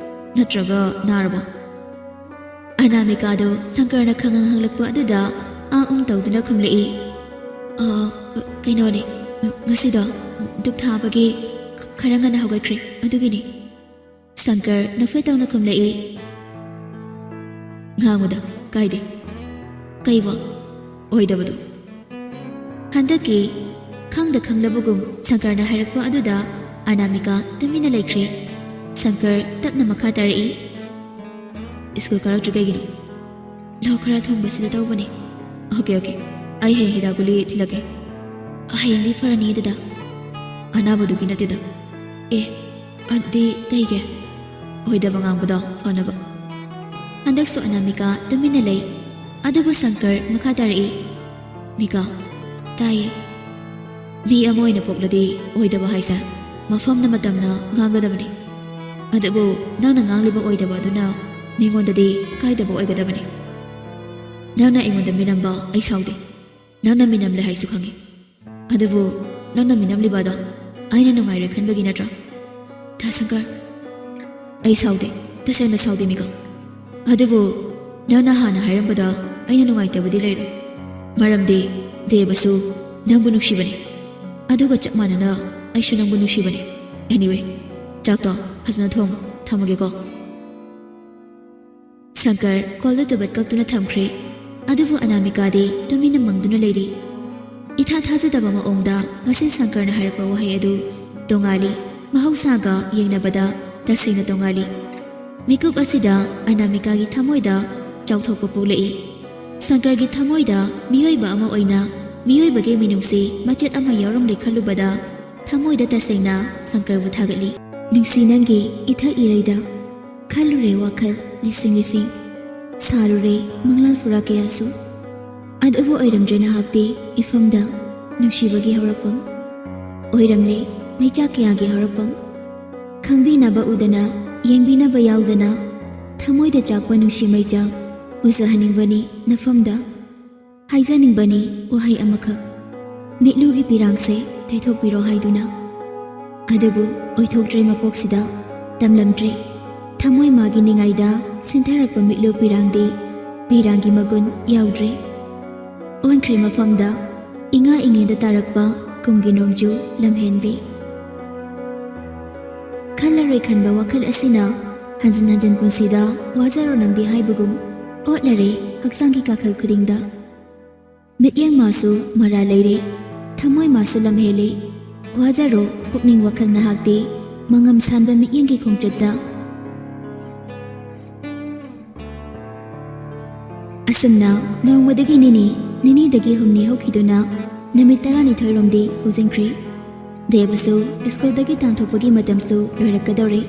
ꯅꯠꯇ꯭ꯔꯒ ꯅꯥꯔꯕꯣ?" ꯑꯅꯥꯃꯤꯀꯥꯗꯨ ꯁꯪꯀꯔꯅ ꯈꯪꯍꯪ ꯍꯪꯂꯛꯄ ꯑꯗꯨꯗ ꯑꯥ ꯎꯝ ꯇꯧꯗꯨꯅ ꯈꯨꯝꯂꯛꯏ꯫ "ꯑ, ꯀ-, ꯀꯩꯅꯣꯅꯦ, ꯉꯁꯤꯗꯣ ꯙꯨꯛ ꯊꯥꯕꯒꯤ ꯈꯔ ꯉꯟꯅ ꯍꯧꯒꯠꯈ꯭ꯔꯦ, ꯑꯗꯨꯒꯤꯅꯦ"꯫ ꯁꯪꯀꯔ ꯅꯣꯛꯐꯦꯠ ꯇꯧꯅ ꯈꯨꯝꯂꯛꯏ꯫ "ꯉꯥꯡꯉꯨꯗ, ꯀꯥꯏꯗꯦ"꯫ "ꯀꯩꯕꯣ?" "ꯑꯣꯏꯗꯕꯗꯣ"꯫ ꯍꯟꯗꯛꯀꯤ ꯈꯪꯗ ꯈꯪꯂꯕꯒꯨꯝ ꯁꯪꯀꯔꯅ ꯍꯥꯏꯔꯛꯄ ꯑꯗꯨꯗ ꯑꯅꯥꯃꯤꯀꯥ ꯇꯨꯃꯤꯟꯅ ꯂꯩꯈ꯭ꯔꯦ꯫ ꯁꯪꯀꯔ ꯇꯞꯅ ꯃꯈꯥ ꯇꯥꯔꯛꯏ, "ꯁ꯭ꯀꯨꯜ ꯀꯥꯔꯛꯇ꯭ꯔꯤ ꯀꯩꯒꯤꯅꯣ?" "ꯂꯣꯛ ꯈꯔ ꯊꯨꯡꯕꯁꯤꯗ ꯇꯧꯕꯅꯦ꯫" "ꯑꯣꯀꯦ, ꯑꯣꯀꯦ, ꯑꯩ ꯍꯌꯦꯡ ꯍꯤꯗꯥꯛ ꯒꯨꯂꯤ ꯊꯤꯜꯂꯛꯀꯦ꯫" "ꯍꯌꯦꯡꯗꯤ ꯐꯔꯅꯤ, ꯗꯗꯥ꯫" "ꯑꯅꯥꯕꯗꯨꯒꯤ ꯅꯠꯇꯦꯗ꯫" "ꯑꯦ, ꯑꯗꯨꯗꯤ ꯀꯩꯒꯤ?" "ꯑꯣꯏꯗꯕ ꯉꯥꯡꯕꯗꯣ ꯐꯅꯕ꯫" ꯍꯟꯗꯛꯁꯨ ꯑꯅꯥꯃꯤꯀꯥ ꯇꯨꯃꯤꯟꯅ ꯂꯩ꯫ ꯑꯗꯨꯕꯨ ꯁꯪꯀꯔ ꯃꯈꯥ ꯇꯥꯔꯛꯏ, "ꯃꯤꯀꯥ꯫" "ꯇꯥꯏꯌꯦ꯫" "ꯃꯤ ꯑꯃ ꯑꯣꯏꯅ ꯄꯣꯛꯂꯗꯤ ꯑꯣꯏꯗꯕ ꯍꯥꯏꯁꯦ ꯃꯐꯝꯅ ꯃꯇꯝꯅ ꯉꯥꯡꯒꯗꯕꯅꯤ꯫ ꯑꯗꯨꯕꯨ ꯅꯪꯅ ꯉꯥꯡꯂꯤꯕ ꯑꯣꯏꯗꯕ ꯑꯗꯨꯅ ꯃꯤꯉꯣꯟꯗꯗꯤ ꯀꯥꯏꯗꯕ ꯑꯣꯏꯒꯗꯕꯅꯤ꯫ ꯅꯪꯅ ꯑꯩꯉꯣꯟꯗ ꯃꯤꯅꯝꯕ ꯑꯩ ꯁꯥꯎꯗꯦ꯫ ꯅꯪꯅ ꯃꯤꯅꯝꯂꯦ ꯍꯥꯏꯁꯨ ꯈꯪꯉꯤ꯫ ꯑꯗꯨꯕꯨ ꯅꯪꯅ ꯃꯤꯅꯝꯂꯤꯕ ꯑꯗꯣ ꯑꯩꯅ ꯅꯨꯡꯉꯥꯏꯔꯣꯏ ꯈꯟꯕꯒꯤ ꯅꯠꯇ꯭ꯔꯥ?" "ꯗꯥ ꯁꯪꯀꯔ, ꯑꯩ ꯁꯥꯎꯗꯦ, ꯇꯁꯦꯡꯅ ꯁꯥꯎꯗꯦ ꯃꯤꯀꯥ꯫ ꯑꯗꯨꯕꯨ ꯅꯪꯅ ꯍꯥꯟꯅ ꯍꯥꯏꯔꯝꯕꯗ ꯑꯩꯅ ꯅꯨꯡꯉꯥꯏꯇꯕꯗꯤ ꯂꯩꯔꯣꯏ꯫ ꯃꯔꯝꯗꯤ ꯗꯦꯕꯁꯨ ꯅꯪꯕꯨ ꯅꯨꯡꯁꯤꯕꯅꯤ꯫ ꯑꯗꯨꯒ ꯆꯞ ꯃꯥꯟꯅꯅ ꯑꯩꯁꯨ ꯅꯪꯕꯨ ꯅꯨꯡꯁꯤꯕꯅꯤ꯫ Anyway, ꯆꯥꯛꯇꯣ ꯐꯖꯅ ꯊꯣꯡꯉꯨ꯫ ꯊꯝꯃꯒꯦꯀꯣ꯫" ꯁꯪꯀꯔ ꯀꯣꯜꯗ ꯇꯨꯕꯠ ꯀꯞꯇꯨꯅ ꯊꯝꯈ꯭ꯔꯦ꯫ ꯑꯗꯨꯕꯨ ꯑꯅꯥꯃꯤꯀꯥꯗꯤ ꯇꯨꯃꯤꯟꯅ ꯃꯪꯗꯨꯅ ꯂꯩꯔꯤ꯫ ꯏꯊꯥ ꯊꯥꯖꯗꯕ ꯃꯑꯣꯡꯗ ꯉꯁꯤ ꯁꯪꯀꯔꯅ ꯍꯥꯏꯔꯛꯄ ꯋꯥꯍꯩ ꯑꯗꯨ ꯇꯣꯉꯥꯜꯂꯤ꯫ ꯃꯍꯧꯁꯥꯒ ꯌꯦꯡꯅꯕꯗ ꯇꯁꯦꯡꯅ ꯇꯣꯉꯥꯜꯂꯤ꯫ ꯃꯤꯀꯨꯞ ꯑꯁꯤꯗ ꯑꯅꯥꯃꯤꯀꯥꯒꯤ ꯊꯃꯣꯏꯗ ꯆꯥꯎꯊꯣꯛꯄ ꯄꯣꯛꯂꯛꯏ꯫ ꯁꯪꯀꯔꯒꯤ ꯊꯃꯣꯏꯗ ꯃꯤꯑꯣꯏꯕ ꯑꯃ ꯑꯣꯏꯅ ꯃꯤꯑꯣꯏꯕꯒꯤ ꯃꯤꯅꯨꯡꯁꯤ ꯃꯆꯦꯠ ꯑꯃ ꯌꯥꯎꯔꯝꯂꯦ ꯈꯜꯂꯨꯕꯗ ꯊꯃꯣꯏꯗ ꯇꯁꯦꯡꯅ ꯁꯪꯀꯔꯕꯨ ꯊꯥꯒꯠꯂꯤ꯫ "ꯅꯨꯡꯁꯤ ꯅꯪꯒꯤ ꯏꯊꯛ ꯏꯔꯩꯗ ꯈꯜꯂꯨꯔꯦ ꯋꯥꯈꯜ ꯂꯤꯁꯤꯡ ꯂꯤꯁꯤꯡ, ꯁꯥꯔꯨꯔꯦ ꯃꯪꯂꯥꯟ ꯐꯨꯔꯥ ꯀꯌꯥꯁꯨ꯫ ꯑꯗꯨꯕꯨ ꯑꯣꯏꯔꯝꯗ꯭ꯔꯦ ꯅꯍꯥꯛꯇꯤ ꯏꯐꯝꯗ ꯅꯨꯡꯁꯤꯕꯒꯤ ꯍꯧꯔꯛꯐꯝ꯫ ꯑꯣꯏꯔꯝꯂꯦ ꯃꯩꯆꯥꯛ ꯀꯌꯥꯒꯤ ꯍꯧꯔꯛꯐꯝ꯫ ꯈꯪꯕꯤꯅꯕ ꯎꯗꯅ, ꯌꯦꯡꯕꯤꯅꯕ ꯌꯥꯎꯗꯅ, ꯊꯃꯣꯏꯗ ꯆꯥꯛꯄ ꯅꯨꯡꯁꯤ ꯃꯩꯆꯥꯛ ꯎꯖꯍꯟꯅꯤꯡꯕꯅꯤ ꯅꯐꯝꯗ꯫ ꯍꯥꯏꯖꯅꯤꯡꯕꯅꯤ ꯋꯥꯍꯩ ꯑꯃꯈꯛ, ꯃꯤꯠꯂꯨꯒꯤ ꯄꯤꯔꯥꯡꯁꯦ ꯇꯩꯊꯣꯛꯄꯤꯔꯣ ꯍꯥꯏꯗꯨꯅ꯫ ꯑꯗꯨꯕꯨ ꯑꯣꯏꯊꯣꯛꯇ꯭ꯔꯦ ꯃꯄꯣꯛꯁꯤꯗ, ꯇꯝꯂꯝꯗ꯭ꯔꯦ꯫ ꯊꯃꯣꯏ ꯃꯥꯒꯤ ꯅꯤꯡꯉꯥꯏꯗ ꯁꯤꯟꯊꯔꯛꯄ ꯃꯤꯠꯂꯨ ꯄꯤꯔꯥꯡꯗꯤ ꯄꯤꯔꯥꯡꯒꯤ ꯃꯒꯨꯟ ꯌꯥꯎꯗ꯭ꯔꯦ꯫ ꯑꯣꯟꯈ꯭ꯔꯦ ꯃꯐꯝꯗ ꯏꯉꯥ ꯏꯉꯦꯟꯗ ꯇꯥꯔꯛꯄ ꯀꯨꯝꯒꯤ ꯅꯣꯡꯖꯨ ꯂꯝꯍꯦꯟꯕꯤ꯫ ꯈꯜꯂꯔꯣꯏ ꯈꯟꯕ ꯋꯥꯈꯜ ꯑꯁꯤꯅ ꯍꯟꯖꯤꯟ ꯍꯟꯖꯤꯟ ꯄꯨꯟꯁꯤꯗ ꯋꯥꯖꯔꯣ ꯅꯪꯗꯤ ꯍꯥꯏꯕꯒꯨꯝ ꯑꯣꯠꯂꯔꯦ ꯍꯛꯆꯥꯡꯒꯤ ꯀꯥꯈꯜ ꯈꯨꯗꯤꯡꯗ꯫ ꯃꯤꯠꯌꯦꯡ ꯃꯥꯁꯨ ꯃꯔꯥ ꯂꯩꯔꯦ, ꯊꯃꯣꯏ ꯃꯥꯁꯨ ꯂꯝꯍꯦꯜꯂꯦ꯫ ꯋꯥꯖꯔꯣ, ꯄꯨꯛꯅꯤꯡ ꯋꯥꯈꯜ ꯅꯍꯥꯛꯇꯤ ꯃꯉꯝ ꯁꯥꯟꯕ ꯃꯤꯠꯌꯦꯡꯒꯤ ꯈꯣꯡꯆꯠꯇ꯫ ꯑꯁꯨꯝꯅ ꯅꯣꯡꯃꯗꯒꯤ ꯅꯤꯅꯤ, ꯅꯤꯅꯤꯗꯒꯤ ꯍꯨꯝꯅꯤ ꯍꯧꯈꯤꯗꯨꯅ ꯅꯨꯃꯤꯠ ꯇꯔꯥꯅꯤꯊꯣꯏꯔꯣꯝꯗꯤ ꯍꯧꯖꯤꯟꯈ꯭ꯔꯦ꯫ ꯗꯦꯕꯁꯨ ꯁ꯭ꯀꯨꯜꯗꯒꯤ ꯇꯥꯟꯊꯣꯛꯄꯒꯤ ꯃꯇꯝꯁꯨ ꯂꯣꯏꯔꯛꯀꯗꯧꯔꯦ꯫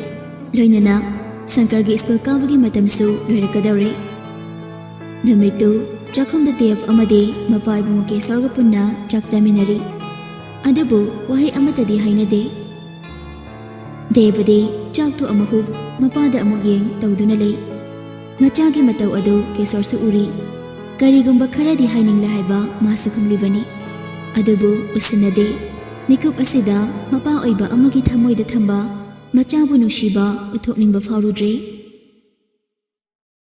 ꯂꯣꯏꯅꯅ ꯁꯪꯀꯔꯒꯤ ꯁ꯭ꯀꯨꯜ ꯀꯥꯕꯒꯤ ꯃꯇꯝꯁꯨ ꯂꯣꯏꯔꯛꯀꯗꯧꯔꯦ꯫ ꯅꯨꯃꯤꯠꯇꯨ ꯆꯥꯛꯈꯨꯝꯗ ꯗꯦꯕ ꯑꯃꯗꯤ ꯃꯄꯥ ꯏꯕꯨꯡꯉꯣ ꯀꯦꯁꯣꯔꯒ ꯄꯨꯟꯅ ꯆꯥꯛ ꯆꯥꯃꯤꯟꯅꯔꯤ꯫ ꯑꯗꯨꯕꯨ ꯋꯥꯍꯩ ꯑꯃꯠꯇꯗꯤ ꯍꯥꯏꯅꯗꯦ꯫ ꯗꯦꯕꯗꯤ ꯆꯥꯛꯇꯨ ꯑꯃꯨꯛ ꯍꯨꯞ, ꯃꯄꯥꯗ ꯑꯃꯨꯛ ꯌꯦꯡ ꯇꯧꯗꯨꯅ ꯂꯩ꯫ ꯃꯆꯥꯒꯤ ꯃꯇꯧ ꯑꯗꯨ ꯀꯦꯁꯣꯔꯁꯨ ꯎꯔꯤ꯫ ꯀꯔꯤꯒꯨꯝꯕ ꯈꯔꯗꯤ ꯍꯥꯏꯅꯤꯡꯂꯦ ꯍꯥꯏꯕ ꯃꯥꯁꯨ ꯈꯪꯂꯤꯕꯅꯤ꯫ ꯑꯗꯨꯕꯨ ꯎꯁꯤꯟꯅꯗꯦ꯫ ꯃꯤꯀꯨꯞ ꯑꯁꯤꯗ ꯃꯄꯥ ꯑꯣꯏꯕ ꯑꯃꯒꯤ ꯊꯃꯣꯏꯗ ꯊꯝꯕ ꯃꯆꯥꯕꯨ ꯅꯨꯡꯁꯤꯕ ꯎꯠꯊꯣꯛꯅꯤꯡꯕ ꯐꯥꯎꯔꯨꯗ꯭ꯔꯦ꯫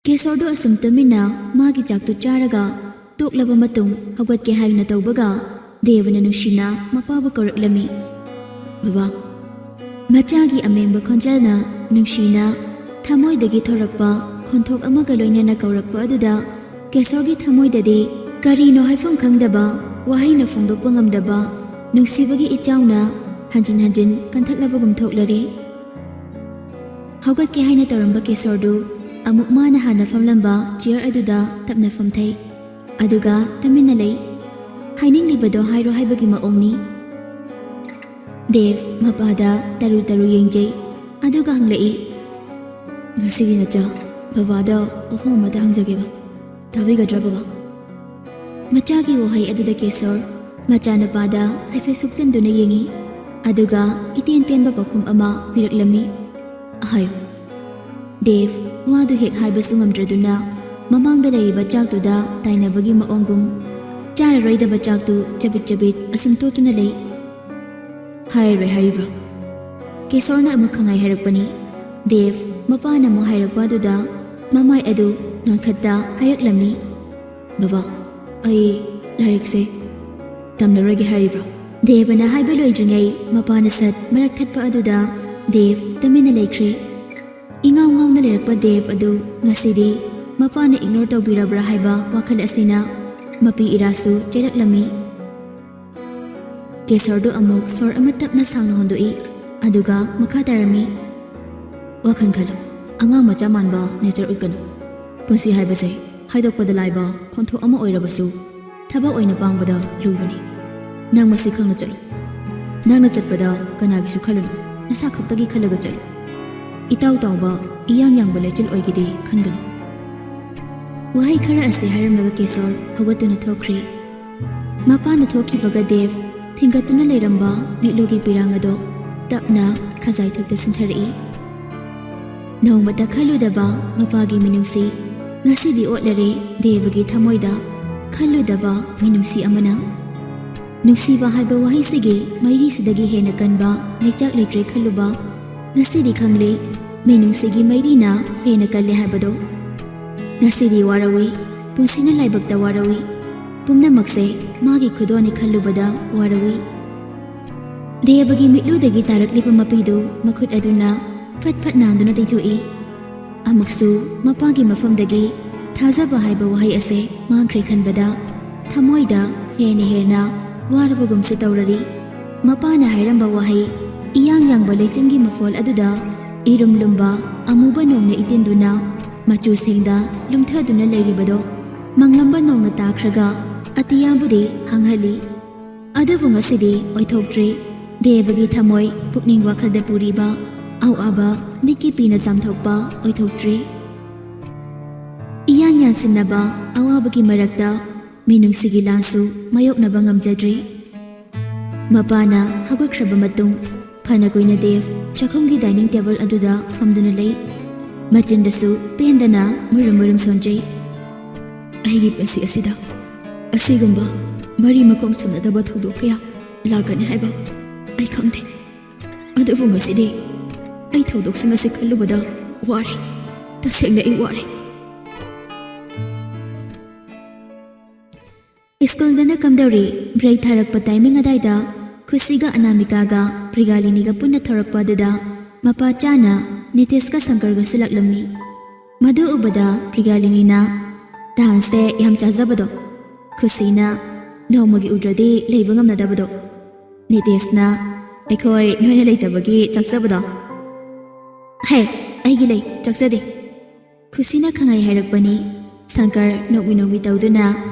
ꯀꯦꯁꯣꯔꯗꯨ ꯑꯁꯨꯝ ꯇꯨꯃꯤꯟꯅ ꯃꯥꯒꯤ ꯆꯥꯛꯇꯨ ꯆꯥꯔꯒ ꯇꯣꯛꯂꯕ ꯃꯇꯨꯡ ꯍꯧꯒꯠꯀꯦ ꯍꯥꯏꯅ ꯇꯧꯕꯒ ꯗꯦꯕꯅ ꯅꯨꯡꯁꯤꯅ ꯃꯄꯥꯕꯨ ꯀꯧꯔꯛꯂꯝꯃꯤ꯫ "ꯕꯕꯥ!" ꯃꯆꯥꯒꯤ ꯑꯃꯦꯡꯕ ꯈꯣꯟꯖꯦꯜꯅ ꯅꯨꯡꯁꯤꯅ ꯊꯃꯣꯏꯗꯒꯤ ꯊꯣꯔꯛꯄ ꯈꯣꯟꯊꯣꯛ ꯑꯃꯒ ꯂꯣꯏꯅꯅ ꯀꯧꯔꯛꯄ ꯑꯗꯨꯗ ꯀꯦꯁꯣꯔꯒꯤ ꯊꯃꯣꯏꯗꯗꯤ ꯀꯔꯤꯅꯣ ꯍꯥꯏꯐꯝ ꯈꯪꯗꯕ, ꯋꯥꯍꯩꯅ ꯐꯣꯡꯗꯣꯛꯄ ꯉꯝꯗꯕ ꯅꯨꯡꯁꯤꯕꯒꯤ ꯏꯆꯥꯎꯅ ꯍꯟꯖꯤꯟ ꯍꯟꯖꯤꯟ ꯀꯟꯊꯠꯂꯕꯒꯨꯝ ꯊꯣꯛꯂꯔꯦ꯫ ꯍꯧꯒꯠꯀꯦ ꯍꯥꯏꯅ ꯇꯧꯔꯝꯕ ꯀꯦꯁꯣꯔꯗꯨ ꯑꯃꯨꯛ ꯃꯥꯅ ꯍꯥꯟꯅ ꯐꯝꯂꯝꯕ ꯆꯤꯌꯔ ꯑꯗꯨꯗ ꯇꯞꯅ ꯐꯝꯊꯩ꯫ ꯑꯗꯨꯒ ꯇꯨꯃꯤꯟꯅ ꯂꯩ꯫ ꯍꯥꯏꯅꯤꯡꯂꯤꯕꯗꯣ ꯍꯥꯏꯔꯣ ꯍꯥꯏꯕꯒꯤ ꯃꯑꯣꯡꯅꯤ꯫ ꯗꯦꯕ ꯃꯄꯥꯗ ꯇꯔꯨ ꯇꯔꯨ ꯌꯦꯡꯖꯩ꯫ ꯑꯗꯨꯒ ꯍꯪꯂꯛꯏ, "ꯉꯁꯤꯗꯤ ꯅꯆꯥ, ꯕꯕꯥꯗ ꯋꯥꯐꯝ ꯑꯃꯇ ꯍꯪꯖꯒꯦꯕ꯫ ꯇꯥꯕꯤꯒꯗ꯭ꯔꯥ ꯕꯕꯥ?" ꯃꯆꯥꯒꯤ ꯋꯥꯍꯩ ꯑꯗꯨꯗ ꯀꯦꯁꯣꯔ ꯃꯆꯥꯅꯨꯄꯥꯗ ꯍꯥꯏꯐꯦꯠ ꯁꯨꯞꯆꯟꯗꯨꯅ ꯌꯦꯡꯉꯤ꯫ ꯑꯗꯨꯒ ꯏꯇꯦꯟ ꯇꯦꯟꯕ ꯄꯥꯎꯈꯨꯝ ꯑꯃ ꯄꯤꯔꯛꯂꯝꯃꯤ꯫ "ꯍꯥꯏꯌꯨ꯫" ꯗꯦꯕ ꯋꯥꯗꯨ ꯍꯦꯛ ꯍꯥꯏꯕꯁꯨ ꯉꯝꯗ꯭ꯔꯗꯨꯅ ꯃꯃꯥꯡꯗ ꯂꯩꯔꯤꯕ ꯆꯥꯛꯇꯨꯗ ꯇꯥꯏꯅꯕꯒꯤ ꯃꯑꯣꯡꯒꯨꯝ ꯆꯥꯔꯔꯣꯏꯗꯕ ꯆꯥꯛꯇꯨ ꯆꯕꯤꯠ ꯆꯕꯤꯠ ꯑꯁꯨꯝ ꯇꯣꯠꯇꯨꯅ ꯂꯩ꯫ "ꯍꯥꯏꯔꯔꯣꯏ ꯍꯥꯏꯔꯤꯕ꯭ꯔꯣ?" ꯀꯦꯁꯣꯔꯅ ꯑꯃꯨꯛ ꯈꯪꯍꯥꯏ ꯍꯥꯏꯔꯛꯄꯅꯤ꯫ ꯗꯦꯕ ꯃꯄꯥꯅ ꯑꯃꯨꯛ ꯍꯥꯏꯔꯛꯄ ꯑꯗꯨꯗ ꯃꯃꯥꯏ ꯑꯗꯨ ꯅꯣꯟꯈꯠꯇ ꯍꯥꯏꯔꯛꯂꯝꯃꯤ, "ꯕꯕꯥ, ꯑꯩ ꯂꯥꯏꯔꯤꯛꯁꯦ ꯇꯝꯂꯔꯣꯏꯒꯦ ꯍꯥꯏꯔꯤꯕ꯭ꯔꯣ?" ꯗꯦꯕꯅ ꯍꯥꯏꯕ ꯂꯣꯏꯗ꯭ꯔꯤꯉꯩ ꯃꯄꯥꯅ ꯁꯠ ꯃꯔꯛ ꯊꯠꯄ ꯑꯗꯨꯗ ꯗꯦꯕ ꯇꯨꯃꯤꯟꯅ ꯂꯩꯈ꯭ꯔꯦ꯫ ꯏꯉꯥꯎ ꯉꯥꯎꯅ ꯂꯩꯔꯛꯄ ꯗꯦꯕ ꯑꯗꯨ ꯉꯁꯤꯗꯤ ꯃꯄꯥꯅ ꯏꯒꯅꯣꯔ ꯇꯧꯕꯤꯔꯕ꯭ꯔꯥ ꯍꯥꯏꯕ ꯋꯥꯈꯜ ꯑꯁꯤꯅ ꯃꯄꯤ ꯏꯔꯥꯁꯨ ꯆꯦꯜꯂꯛꯂꯝꯃꯤ꯫ ꯀꯦꯁꯣꯔꯗꯨ ꯑꯃꯨꯛ ꯁꯣꯔ ꯑꯃ ꯇꯞꯅ ꯁꯥꯡꯅ ꯍꯣꯟꯗꯣꯛꯏ, ꯑꯗꯨꯒ ꯃꯈꯥ ꯇꯥꯔꯝꯃꯤ, "ꯋꯥꯈꯜ ꯈꯜꯂꯨ, ꯑꯉꯥꯡ ꯃꯆꯥ ꯃꯥꯟꯕ ꯅꯦꯆꯔ ꯎꯠꯀꯅꯨ꯫ ꯄꯨꯟꯁꯤ ꯍꯥꯏꯕꯁꯦ ꯍꯥꯏꯗꯣꯛꯄꯗ ꯂꯥꯏꯕ ꯈꯣꯟꯊꯣꯛ ꯑꯃ ꯑꯣꯏꯔꯕꯁꯨ ꯊꯕꯛ ꯑꯣꯏꯅ ꯄꯥꯡꯕꯗ ꯂꯨꯕꯅꯤ꯫ ꯅꯪ ꯃꯁꯤ ꯈꯪꯅ ꯆꯠꯂꯨ꯫ ꯅꯪꯅ ꯆꯠꯄꯗ ꯀꯅꯥꯒꯤꯁꯨ ꯈꯜꯂꯨꯅꯨ, ꯅꯁꯥ ꯈꯛꯇꯒꯤ ꯈꯜꯂꯒ ꯆꯠꯂꯨ꯫ ꯏꯇꯥꯎ ꯇꯥꯎꯕ, ꯏꯌꯥꯡ ꯌꯥꯡꯕ ꯂꯩꯆꯤꯜ ꯑꯣꯏꯒꯦꯗꯤ ꯈꯟꯒꯅꯨ"꯫ ꯋꯥꯍꯩ ꯈꯔ ꯑꯁꯤ ꯍꯥꯏꯔꯝꯂꯒ ꯀꯦꯁꯣꯔ ꯍꯧꯒꯠꯇꯨꯅ ꯊꯣꯛꯈ꯭ꯔꯦ꯫ ꯃꯄꯥꯅ ꯊꯣꯛꯈꯤꯕꯒ ꯗꯦꯕ ꯊꯤꯡꯒꯠꯇꯨꯅ ꯂꯩꯔꯝꯕ ꯃꯤꯠꯂꯨꯒꯤ ꯄꯤꯔꯥꯡ ꯑꯗꯨ ꯇꯞꯅ ꯈꯖꯥꯏꯊꯛꯇ ꯁꯤꯟꯊꯔꯛꯏ꯫ ꯅꯣꯡꯃꯇ ꯈꯜꯂꯨꯗꯕ ꯃꯄꯥꯒꯤ ꯃꯤꯅꯨꯡꯁꯤ ꯉꯁꯤꯗꯤ ꯑꯣꯠꯂꯔꯦ ꯗꯦꯕꯒꯤ ꯊꯃꯣꯏꯗ꯫ ꯈꯜꯂꯨꯗꯕ ꯃꯤꯅꯨꯡꯁꯤ ꯑꯃꯅ꯫ ꯅꯨꯡꯁꯤꯕ ꯍꯥꯏꯕ ꯋꯥꯍꯩꯁꯤꯒꯤ ꯃꯩꯔꯤꯁꯤꯗꯒꯤ ꯍꯦꯟꯅ ꯀꯟꯕ ꯃꯩꯆꯥꯛ ꯂꯩꯇ꯭ꯔꯦ ꯈꯜꯂꯨꯕ꯫ ꯉꯁꯤꯗꯤ ꯈꯪꯂꯦ, ꯃꯤꯅꯨꯡꯁꯤꯒꯤ ꯃꯩꯔꯤꯅ ꯍꯦꯟꯅ ꯀꯜꯂꯦ ꯍꯥꯏꯕꯗꯣ꯫ ꯉꯁꯤꯗꯤ ꯋꯥꯔꯧꯏ, ꯄꯨꯟꯁꯤꯅ ꯂꯥꯏꯕꯛꯇ ꯋꯥꯔꯧꯏ꯫ ꯄꯨꯝꯅꯃꯛꯁꯦ ꯃꯥꯒꯤ ꯈꯨꯗꯣꯜꯅꯤ ꯈꯜꯂꯨꯕꯗ ꯋꯥꯔꯧꯏ꯫ ꯗꯦꯕꯒꯤ ꯃꯤꯠꯂꯨꯗꯒꯤ ꯇꯥꯔꯛꯂꯤꯕ ꯃꯄꯤꯗꯨ ꯃꯈꯨꯠ ꯑꯗꯨꯅ ꯐꯠ ꯐꯠ ꯅꯥꯟꯗꯨꯅ ꯇꯩꯊꯣꯛꯏ꯫ ꯑꯃꯨꯛꯁꯨ ꯃꯄꯥꯒꯤ ꯃꯐꯝꯗꯒꯤ ꯊꯥꯖꯕ ꯍꯥꯏꯕ ꯋꯥꯍꯩ ꯑꯁꯦ ꯃꯥꯡꯈ꯭ꯔꯦ ꯈꯟꯕꯗ ꯊꯃꯣꯏꯗ ꯍꯦꯟꯅ ꯍꯦꯟꯅ ꯋꯥꯔꯕꯒꯨꯝꯁꯨ ꯇꯧꯔꯔꯤ꯫ ꯃꯄꯥꯅ ꯍꯥꯏꯔꯝꯕ ꯋꯥꯍꯩ, ꯏꯌꯥꯡ ꯌꯥꯡꯕ ꯂꯩꯆꯤꯟꯒꯤ ꯃꯐꯣꯜ ꯑꯗꯨꯗ ꯏꯔꯨꯝ ꯂꯨꯝꯕ ꯑꯃꯨꯕ ꯅꯣꯡꯅ ꯏꯇꯤꯟꯗꯨꯅ ꯃꯆꯨ ꯁꯦꯡꯗ ꯂꯨꯝꯊꯗꯨꯅ ꯂꯩꯔꯤꯕꯗꯣ ꯃꯪꯂꯝꯕ ꯅꯣꯡꯅ ꯇꯥꯈ꯭ꯔꯒ ꯑꯇꯤꯌꯥꯕꯨꯗꯤ ꯍꯥꯡꯍꯜꯂꯤ꯫ ꯑꯗꯨꯕꯨ ꯉꯁꯤꯗꯤ ꯑꯣꯏꯊꯣꯛꯇ꯭ꯔꯦ꯫ ꯗꯦꯕꯒꯤ ꯊꯃꯣꯏ ꯄꯨꯛꯅꯤꯡ ꯋꯥꯈꯜꯗ ꯄꯨꯔꯤꯕ ꯑꯋꯥꯕ ꯃꯤꯠꯀꯤ ꯄꯤꯅ ꯆꯥꯝꯊꯣꯛꯄ ꯑꯣꯏꯊꯣꯛꯇ꯭ꯔꯦ꯫ ꯏꯌꯥꯟ ꯌꯥꯟꯁꯤꯟꯅꯕ ꯑꯋꯥꯕꯒꯤ ꯃꯔꯛꯇ ꯃꯤꯅꯨꯡꯁꯤꯒꯤ ꯂꯥꯟꯁꯨ ꯃꯥꯌꯣꯛꯅꯕ ꯉꯝꯖꯗ꯭ꯔꯦ꯫ ꯃꯄꯥꯅ ꯍꯧꯒꯠꯈ꯭ꯔꯕ ꯃꯇꯨꯡ ꯐꯅ ꯀꯨꯏꯅ ꯗꯦꯕ ꯆꯥꯛꯈꯨꯝꯒꯤ ꯗꯥꯏꯅꯤꯡ ꯇꯦꯕꯜ ꯑꯗꯨꯗ ꯐꯝꯗꯨꯅ ꯂꯩ꯫ ꯃꯆꯤꯟꯗꯁꯨ ꯄꯦꯟꯗꯅ ꯃꯨꯔꯨꯝ ꯃꯨꯔꯨꯝ ꯁꯣꯟꯖꯩ꯫ "ꯑꯩꯒꯤ ꯄꯨꯟꯁꯤ ꯑꯁꯤꯗ ꯑꯁꯤꯒꯨꯝꯕ ꯃꯔꯤ ꯃꯈꯣꯡ ꯁꯝꯅꯗꯕ ꯊꯧꯗꯣꯛ ꯀꯌꯥ ꯂꯥꯛꯀꯅꯤ ꯍꯥꯏꯕ ꯑꯩ ꯈꯪꯗꯦ꯫ ꯑꯗꯨꯕꯨ ꯉꯁꯤꯗꯤ ꯑꯩ ꯊꯧꯗꯣꯛꯁꯤꯡ ꯑꯁꯤ ꯈꯜꯂꯨꯕꯗ ꯋꯥꯔꯦ꯫ ꯇꯁꯦꯡꯅ ꯑꯩ ꯋꯥꯔꯦ"꯫ ꯁ꯭ꯀꯨꯜꯗꯅ ꯀꯝꯗꯧꯔꯤ? ꯕ꯭ꯔꯦꯛ ꯊꯥꯔꯛꯄ ꯇꯥꯏꯃꯤꯡ ꯑꯗꯥꯏꯗ ꯈꯨꯁꯤꯒ ꯑꯅꯥꯃꯤꯀꯥꯒ ꯄ꯭ꯔꯤꯒꯥꯂꯤꯅꯤꯒ ꯄꯨꯟꯅ ꯊꯧꯔꯛꯄ ꯑꯗꯨꯗ ꯃꯄꯥ ꯆꯥꯅ ꯅꯤꯇꯤꯁꯀ ꯁꯪꯀꯔꯒꯁꯨ ꯂꯥꯛꯂꯝꯃꯤ꯫ ꯃꯗꯨ ꯎꯕꯗ ꯄ꯭ꯔꯤꯒꯥꯂꯤꯅꯤꯅ, "ꯇꯥꯟꯁꯦ ꯌꯥꯝ ꯆꯥꯖꯕꯗꯣ"꯫ ꯈꯨꯁꯤꯅ, "ꯅꯣꯡꯃꯒꯤ ꯎꯗ꯭ꯔꯗꯤ ꯂꯩꯕ ꯉꯝꯅꯗꯕꯗꯣ"꯫ ꯅꯤꯇꯦꯁꯅ, "ꯑꯩꯈꯣꯏ ꯅꯣꯏꯅ ꯂꯩꯇꯕꯒꯤ ꯆꯥꯛꯆꯕꯗꯣ?" "ꯍꯦ, ꯑꯩꯒꯤ ꯂꯩ, ꯆꯥꯛꯆꯗꯦ꯫" ꯈꯨꯁꯤꯅ ꯈꯪꯍꯥꯏ ꯍꯥꯏꯔꯛꯄꯅꯤ꯫ ꯁꯪꯀꯔ ꯅꯣꯛꯃꯤ ꯅꯣꯛꯃꯤ ꯇꯧꯗꯨꯅ,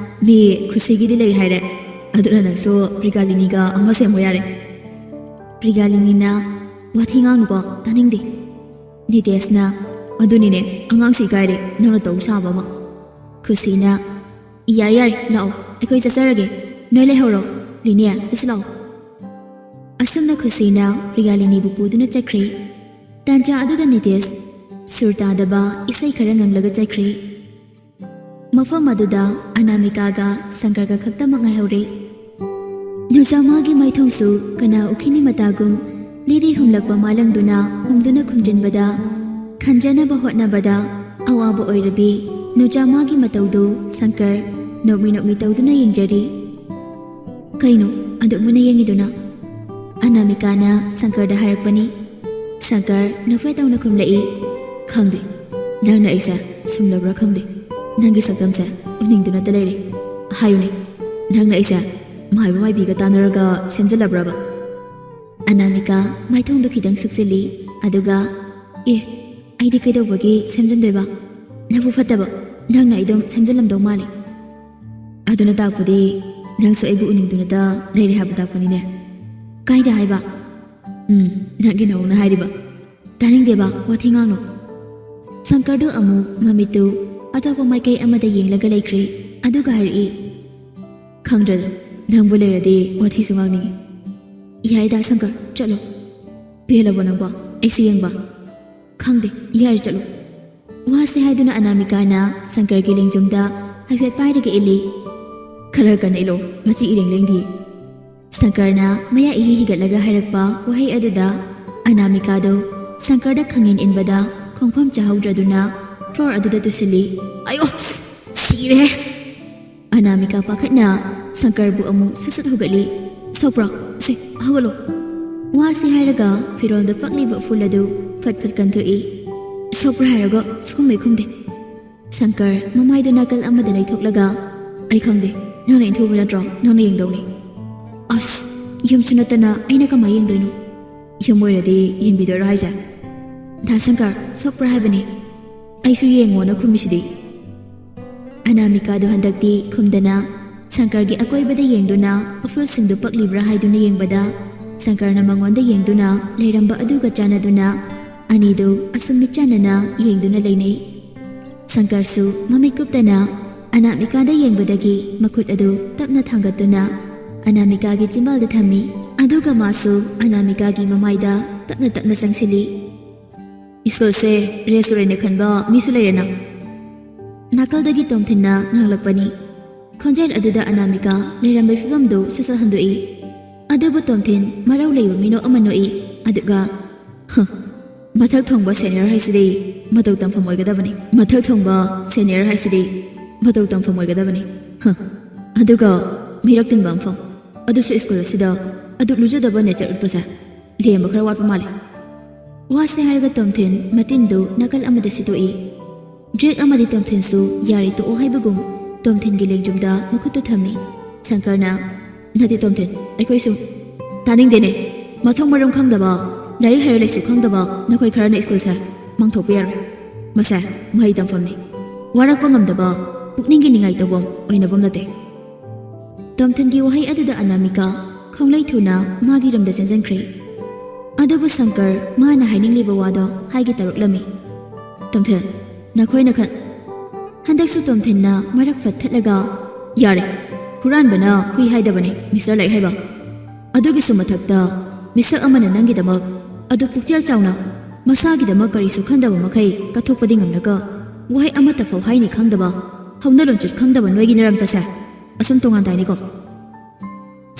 "ꯃꯤ ꯈꯨꯁꯤꯒꯤꯗꯤ ꯂꯩ ꯍꯥꯏꯔꯦ, ꯑꯗꯨꯅ ꯅꯪꯁꯨ ꯄ꯭ꯔꯤꯒꯥꯂꯤꯅꯤꯒ ꯑꯃ ꯁꯦꯝꯃꯣ ꯌꯥꯔꯦ꯫" ꯄ꯭ꯔꯤꯒꯥꯂꯤꯅꯤꯅ, "ꯋꯥꯊꯤ ꯉꯥꯡꯅꯨꯀꯣ, ꯇꯥꯅꯤꯡꯗꯦ꯫" ꯅꯤꯇꯦꯁꯅ, "ꯑꯗꯨꯅꯤꯅꯦ, ꯑꯉꯥꯡꯁꯤ ꯀꯥꯏꯔꯦ, ꯅꯪꯅ ꯇꯧ ꯁꯥꯕ ꯑꯃ꯫" ꯈꯨꯁꯤꯅ, "ꯌꯥꯔꯦ ꯌꯥꯔꯦ, ꯂꯥꯛꯑꯣ, ꯑꯩꯈꯣꯏ ꯆꯠꯆꯔꯒꯦ꯫ ꯅꯣꯏ ꯂꯩꯍꯧꯔꯣ꯫ ꯂꯤꯅꯤꯌꯥ, ꯆꯠꯁꯤ ꯂꯥꯛꯑꯣ꯫" ꯑꯁꯨꯝꯅ ꯈꯨꯁꯤꯅ ꯄ꯭ꯔꯤꯌꯥꯂꯤꯅꯤꯕꯨ ꯄꯨꯗꯨꯅ ꯆꯠꯈ꯭ꯔꯦ꯫ ꯇꯥꯟꯖꯥ ꯑꯗꯨꯗ ꯅꯤꯇꯦꯁ ꯁꯨꯔ ꯇꯥꯗꯕ ꯏꯁꯩ ꯈꯔ ꯉꯪꯂꯒ ꯆꯠꯈ꯭ꯔꯦ꯫ ꯃꯐꯝ ꯑꯗꯨꯗ ꯑꯅꯥꯃꯤꯀꯥꯒ ꯁꯪꯀꯔꯒ ꯈꯛꯇꯃꯛ ꯉꯥꯏꯍꯧꯔꯦ꯫ ꯅꯨꯖꯥꯃꯥꯒꯤ ꯃꯥꯏꯊꯣꯡꯁꯨ ꯀꯅꯥ ꯎꯈꯤꯅꯤ ꯃꯇꯥꯒꯨꯝ ꯂꯤꯔꯤ ꯍꯨꯝꯂꯛꯄ ꯃꯥꯂꯪꯗꯨꯅ ꯍꯨꯝꯗꯨꯅ ꯈꯨꯝꯖꯤꯟꯕꯗ, ꯈꯟꯖꯅꯕ ꯍꯣꯠꯅꯕꯗ ꯑꯋꯥꯕ ꯑꯣꯏꯔꯕꯤ ꯅꯨꯖꯥꯃꯥꯒꯤ ꯃꯇꯧꯗꯨ ꯁꯪꯀꯔ ꯅꯣꯛꯃꯤ ꯅꯣꯛꯃꯤ ꯇꯧꯗꯨꯅ ꯌꯦꯡꯖꯔꯤ꯫ "ꯀꯩꯅꯣ ꯑꯗꯨꯛ ꯃꯨꯟꯅ ꯌꯦꯡꯉꯤꯗꯨꯅ?" ꯑꯅꯥꯃꯤꯀꯥꯅ ꯁꯪꯀꯔꯗ ꯍꯥꯏꯔꯛꯄꯅꯤ꯫ ꯁꯪꯀꯔ ꯅꯣꯛꯐꯦꯠ ꯇꯧꯅ ꯈꯨꯝꯂꯛꯏ, "ꯈꯪꯗꯦ, ꯅꯪꯅ ꯑꯩꯁꯦ ꯁꯨꯝꯂꯕ꯭ꯔꯥ ꯈꯪꯗꯦ, ꯅꯪꯒꯤ ꯁꯛꯇꯝꯁꯦ ꯎꯅꯤꯡꯗꯨꯅꯇ ꯂꯩꯔꯦ꯫ ꯍꯥꯏꯌꯨꯅꯦ, ꯅꯪꯅ ꯑꯩꯁꯦ ꯃꯥꯏꯕ ꯃꯥꯏꯕꯤꯒ ꯇꯥꯟꯅꯔꯒ ꯁꯦꯝꯖꯤꯜꯂꯕ꯭ꯔꯕ?" ꯑꯅꯥꯃꯤꯀꯥ ꯃꯥꯏꯊꯣꯡꯗꯨ ꯈꯤꯇꯪ ꯁꯨꯞꯆꯤꯜꯂꯤ, ꯑꯗꯨꯒ, "ꯑꯦ, ꯑꯩꯗꯤ ꯀꯩꯗꯧꯕꯒꯤ ꯁꯦꯝꯖꯤꯟꯗꯣꯏꯕ? ꯅꯕꯨ ꯐꯠꯇꯕ, ꯅꯪꯅ ꯑꯩ ꯑꯗꯨꯝ ꯁꯦꯝꯖꯤꯜꯂꯝꯗꯧ ꯃꯥꯜꯂꯦ꯫ ꯑꯗꯨꯅ ꯇꯥꯛꯄꯗꯤ ꯅꯪꯁꯨ ꯑꯩꯕꯨ ꯎꯅꯤꯡꯗꯨꯅꯇ ꯂꯩꯔꯦ ꯍꯥꯏꯕ ꯇꯥꯛꯄꯅꯤꯅꯦ꯫ ꯀꯥꯏꯗ ꯍꯥꯏꯕ?" "ꯎꯝ, ꯅꯪꯒꯤ ꯅꯧꯅ ꯍꯥꯏꯔꯤꯕ꯫" "ꯇꯥꯅꯤꯡꯗꯦꯕ, ꯋꯥꯊꯤ ꯉꯥꯡꯅꯨ꯫" ꯁꯪꯀꯔꯗꯨ ꯑꯃꯨꯛ ꯃꯃꯤꯠꯇꯨ ꯑꯇꯣꯞꯄ ꯃꯥꯏꯀꯩ ꯑꯃꯗ ꯌꯦꯡꯂꯒ ꯂꯩꯈ꯭ꯔꯦ, ꯑꯗꯨꯒ ꯍꯥꯏꯔꯛꯏ, "ꯈꯪꯗ꯭ꯔꯦꯗ, ꯅꯪꯕꯨ ꯂꯩꯔꯗꯤ ꯋꯥꯊꯤꯁꯨ ꯉꯥꯡꯅꯤꯡꯉꯤ꯫ ꯌꯥꯔꯦꯗ ꯁꯪꯀꯔ, ꯆꯠꯂꯣ꯫ ꯄꯦꯜꯂꯕꯣ ꯅꯪꯕꯣ? ꯑꯩꯁꯦ ꯌꯦꯡꯕ?" "ꯈꯪꯗꯦ, ꯌꯥꯔꯦ ꯆꯠꯂꯣ꯫" ꯋꯥꯁꯦ ꯍꯥꯏꯗꯨꯅ ꯑꯅꯥꯃꯤꯀꯥꯅ ꯁꯪꯀꯔꯒꯤ ꯂꯦꯡꯖꯨꯝꯗ ꯍꯥꯏꯐꯦꯠ ꯄꯥꯏꯔꯒ ꯏꯜꯂꯤ꯫ "ꯈꯔ ꯀꯟꯅ ꯏꯜꯂꯣ, ꯃꯆꯤ ꯏꯔꯦꯡ ꯂꯦꯡꯗꯤ꯫" ꯁꯪꯀꯔꯅ ꯃꯌꯥ ꯏꯍꯤ ꯍꯤꯒꯠꯂꯒ ꯍꯥꯏꯔꯛꯄ ꯋꯥꯍꯩ ꯑꯗꯨꯗ ꯑꯅꯥꯃꯤꯀꯥꯗꯨ ꯁꯪꯀꯔꯗ ꯈꯪꯏꯟ ꯏꯟꯕꯗ ꯈꯣꯡꯐꯝ ꯆꯥꯍꯧꯗ꯭ꯔꯗꯨꯅ ꯐ꯭ꯂꯣꯔ ꯑꯗꯨꯗ ꯇꯨꯁꯤꯜꯂꯤ꯫ "ꯑꯌꯣ! ꯁꯤꯔꯦ!" ꯑꯅꯥꯃꯤꯀꯥ ꯄꯥꯈꯠꯅ ꯁꯪꯀꯔꯕꯨ ꯑꯃꯨꯛ ꯁꯠ ꯁꯠ ꯍꯧꯒꯠꯂꯤ꯫ "ꯁꯣꯛꯄ꯭ꯔꯣ? ꯁꯤ, ꯍꯧꯒꯠꯂꯣ꯫" ꯋꯥꯁꯤ ꯍꯥꯏꯔꯒ ꯐꯤꯔꯣꯜꯗ ꯄꯛꯂꯤꯕ ꯎꯐꯨꯜ ꯑꯗꯨ ꯐꯠ ꯐꯠ ꯀꯟꯊꯣꯛꯏ꯫ "ꯁꯣꯛꯄ꯭ꯔꯥ ꯍꯥꯏꯔꯒ ꯁꯨꯈꯨꯝ ꯍꯦꯛ ꯈꯨꯝꯗꯦ꯫" ꯁꯪꯀꯔ ꯃꯃꯥꯏꯗꯨ ꯅꯥꯀꯜ ꯑꯃꯗ ꯂꯩꯊꯣꯛꯂꯒ, "ꯑꯩ ꯈꯪꯗꯦ, ꯅꯪꯅ ꯏꯟꯊꯨꯕ ꯅꯠꯇ꯭ꯔꯣ? ꯅꯪꯅ ꯌꯦꯡꯗꯧꯅꯤ꯫" "ꯑꯁ!" ꯌꯨꯝꯁꯨ ꯅꯠꯇꯅ ꯑꯩꯅ ꯀꯃꯥꯏ ꯌꯦꯡꯗꯣꯏꯅꯣ? ꯌꯨꯝ ꯑꯣꯏꯔꯗꯤ ꯌꯦꯡꯕꯤꯗꯣꯏꯔꯣ ꯍꯥꯏꯁꯦ? ꯗꯥ ꯁꯪꯀꯔ, ꯁꯣꯛꯄ꯭ꯔꯥ ꯍꯥꯏꯕꯅꯤ꯫ ꯑꯩꯁꯨ ꯌꯦꯡꯉꯣꯅ ꯈꯨꯝꯃꯤꯁꯤꯗꯤ꯫ ꯑꯅꯥꯃꯤꯀꯥꯗꯨ ꯍꯟꯗꯛꯇꯤ ꯈꯨꯝꯗꯅ ꯁꯪꯀꯔꯒꯤ ꯑꯀꯣꯏꯕꯗ ꯌꯦꯡꯗꯨꯅ ꯎꯐꯨꯜꯁꯤꯡꯗꯨ ꯄꯛꯂꯤꯕ꯭ꯔꯥ ꯍꯥꯏꯗꯨꯅ ꯌꯦꯡꯕꯗ, ꯁꯪꯀꯔꯅ ꯃꯉꯣꯟꯗ ꯌꯦꯡꯗꯨꯅ ꯂꯩꯔꯝꯕ ꯑꯗꯨꯒ ꯆꯥꯟꯅꯗꯨꯅ ꯑꯅꯤꯗꯨ ꯑꯁꯨꯝ ꯃꯤꯠꯆꯥꯟꯅꯅ ꯌꯦꯡꯗꯨꯅ ꯂꯩꯅꯩ꯫ ꯁꯪꯀꯔꯁꯨ ꯃꯃꯤꯠ ꯀꯨꯞꯇꯅ ꯑꯅꯥꯃꯤꯀꯥꯗ ꯌꯦꯡꯕꯗꯒꯤ ꯃꯈꯨꯠ ꯑꯗꯨ ꯇꯞꯅ ꯊꯥꯡꯒꯠꯇꯨꯅ ꯑꯅꯥꯃꯤꯀꯥꯒꯤ ꯆꯤꯝꯕꯥꯜꯗ ꯊꯝꯃꯤ꯫ ꯑꯗꯨꯒ ꯃꯥꯁꯨ ꯑꯅꯥꯃꯤꯀꯥꯒꯤ ꯃꯃꯥꯏꯗ ꯇꯞꯅ ꯇꯞꯅ ꯆꯪꯁꯤꯜꯂꯤ꯫ "ꯁ꯭ꯀꯨꯜꯁꯦ ꯔꯦꯁꯇꯨꯔꯦꯟꯅꯦ ꯈꯟꯕ ꯃꯤꯁꯨ ꯂꯩꯔꯦꯅ?" ꯅꯥꯀꯜꯗꯒꯤ ꯇꯣꯝꯊꯤꯟꯅ ꯉꯥꯡꯂꯛꯄꯅꯤ꯫ ꯈꯣꯟꯖꯦꯜ ꯑꯗꯨꯗ ꯑꯅꯥꯃꯤꯀꯥ ꯂꯩꯔꯝꯕꯒꯤ ꯐꯤꯕꯝꯗꯨ ꯁꯠ ꯁꯠ ꯍꯟꯗꯣꯛꯏ꯫ ꯑꯗꯨꯕꯨ ꯇꯣꯝꯊꯤꯟ ꯃꯔꯧ ꯂꯩꯕ ꯃꯤꯅꯣꯛ ꯑꯃ ꯅꯣꯛꯏ꯫ ꯑꯗꯨꯒ, "ꯍ, ꯃꯊꯛ ꯊꯣꯡꯕ ꯁꯦꯅꯤꯌꯔ ꯍꯥꯏꯁꯤꯗꯤ ꯃꯇꯧ ꯇꯝꯐꯝ ꯑꯣꯏꯒꯗꯕꯅꯤ꯫ ꯃꯊꯛ ꯊꯣꯡꯕ ꯁꯦꯅꯤꯌꯔ ꯍꯥꯏꯁꯤꯗꯤ ꯃꯇꯧ ꯇꯝꯐꯝ ꯑꯣꯏꯒꯗꯕꯅꯤ꯫ ꯍ, ꯑꯗꯨꯒ ꯃꯤꯔꯛ ꯇꯤꯟꯕ ꯃꯐꯝ, ꯑꯗꯨꯁꯨ ꯁ꯭ꯀꯨꯜ ꯑꯁꯤꯗ ꯑꯗꯨꯛ ꯂꯨꯖꯗꯕ ꯅꯦꯆꯔ ꯎꯠꯄꯁꯦ ꯂꯦꯝꯕ ꯈꯔ ꯋꯥꯠꯄ ꯃꯥꯜꯂꯦ"꯫ ꯋꯥꯁꯦ ꯍꯥꯏꯔꯒ ꯇꯣꯝꯊꯤꯟ ꯃꯇꯤꯟꯗꯨ ꯅꯥꯀꯜ ꯑꯃꯗ ꯁꯤꯠꯇꯣꯛꯏ꯫ ꯗ꯭ꯔꯦꯛ ꯑꯃꯗꯤ ꯇꯣꯝꯊꯤꯟꯁꯨ ꯌꯥꯔꯦ ꯇꯣꯛꯑꯣ ꯍꯥꯏꯕꯒꯨꯝ ꯇꯣꯝꯊꯤꯟꯒꯤ ꯂꯦꯡꯖꯨꯝꯗ ꯃꯈꯨꯠꯇꯨ ꯊꯝꯃꯤ꯫ ꯁꯪꯀꯔꯅ, "ꯅꯠꯇꯦ ꯇꯣꯝꯊꯤꯟ, ꯑꯩꯈꯣꯏ ꯁꯨꯝ"꯫ "ꯇꯥꯅꯤꯡꯗꯦꯅꯦ꯫ ꯃꯊꯣꯡ ꯃꯔꯝ ꯈꯪꯗꯕ, ꯂꯥꯏꯔꯤꯛ ꯍꯩꯔ ꯂꯩꯁꯨ ꯈꯪꯗꯕ ꯅꯈꯣꯏ ꯈꯔꯅ ꯁ꯭ꯀꯨꯜꯁꯦ ꯃꯥꯡꯊꯣꯛꯄ ꯌꯥꯔꯣꯏ꯫ ꯃꯁꯦ ꯃꯍꯩ ꯇꯝꯐꯝꯅꯤ꯫ ꯋꯥꯔꯛꯄ ꯉꯝꯗꯕ, ꯄꯨꯛꯅꯤꯡꯒꯤ ꯅꯤꯡꯉꯥꯏ ꯇꯧꯐꯝ ꯑꯣꯏꯅꯐꯝ ꯅꯠꯇꯦ"꯫ ꯇꯣꯝꯊꯤꯟꯒꯤ ꯋꯥꯍꯩ ꯑꯗꯨꯗ ꯑꯅꯥꯃꯤꯀꯥ ꯈꯣꯡꯂꯩ ꯊꯨꯅ ꯃꯥꯒꯤ ꯔꯨꯝꯗ ꯆꯦꯟꯁꯤꯟꯈ꯭ꯔꯦ꯫ ꯑꯗꯨꯕꯨ ꯁꯪꯀꯔ ꯃꯥꯅ ꯍꯥꯏꯅꯤꯡꯂꯤꯕ ꯋꯥꯗꯣ ꯍꯥꯏꯒꯦ ꯇꯧꯔꯛꯂꯝꯃꯤ꯫ "ꯇꯣꯝꯊꯤꯟ, ꯅꯈꯣꯏꯅ ꯈꯟ-" ꯍꯟꯗꯛꯁꯨ ꯇꯣꯝꯊꯤꯟꯅ ꯃꯔꯛ ꯐꯠ ꯊꯠꯂꯒ, "ꯌꯥꯔꯦ, ꯍꯨꯔꯥꯟꯕꯅ ꯍꯨꯏ ꯍꯥꯏꯗꯕꯅꯦ, ꯃꯤꯁꯇꯔ ꯂꯥꯏꯔꯤꯛ ꯍꯩꯕ꯫ ꯑꯗꯨꯒꯤꯁꯨ ꯃꯊꯛꯇ ꯃꯤꯁꯛ ꯑꯃꯅ ꯅꯪꯒꯤꯗꯃꯛ ꯑꯗꯨ ꯄꯨꯛꯆꯦꯜ ꯆꯥꯎꯅ ꯃꯁꯥꯒꯤꯗꯃꯛ ꯀꯔꯤꯁꯨ ꯈꯟꯗꯕ ꯃꯈꯩ ꯀꯠꯊꯣꯛꯄꯗꯤ ꯉꯝꯂꯒ ꯋꯥꯍꯩ ꯑꯃꯠꯇ ꯐꯥꯎ ꯍꯥꯏꯅꯤ ꯈꯪꯗꯕ, ꯍꯧꯅ ꯂꯣꯟꯆꯠ ꯈꯪꯗꯕ ꯅꯣꯏꯒꯤ ꯅꯔꯝꯆꯠꯁꯦ ꯑꯁꯨꯝ ꯇꯣꯉꯥꯟ ꯇꯥꯏꯅꯤꯀꯣ"꯫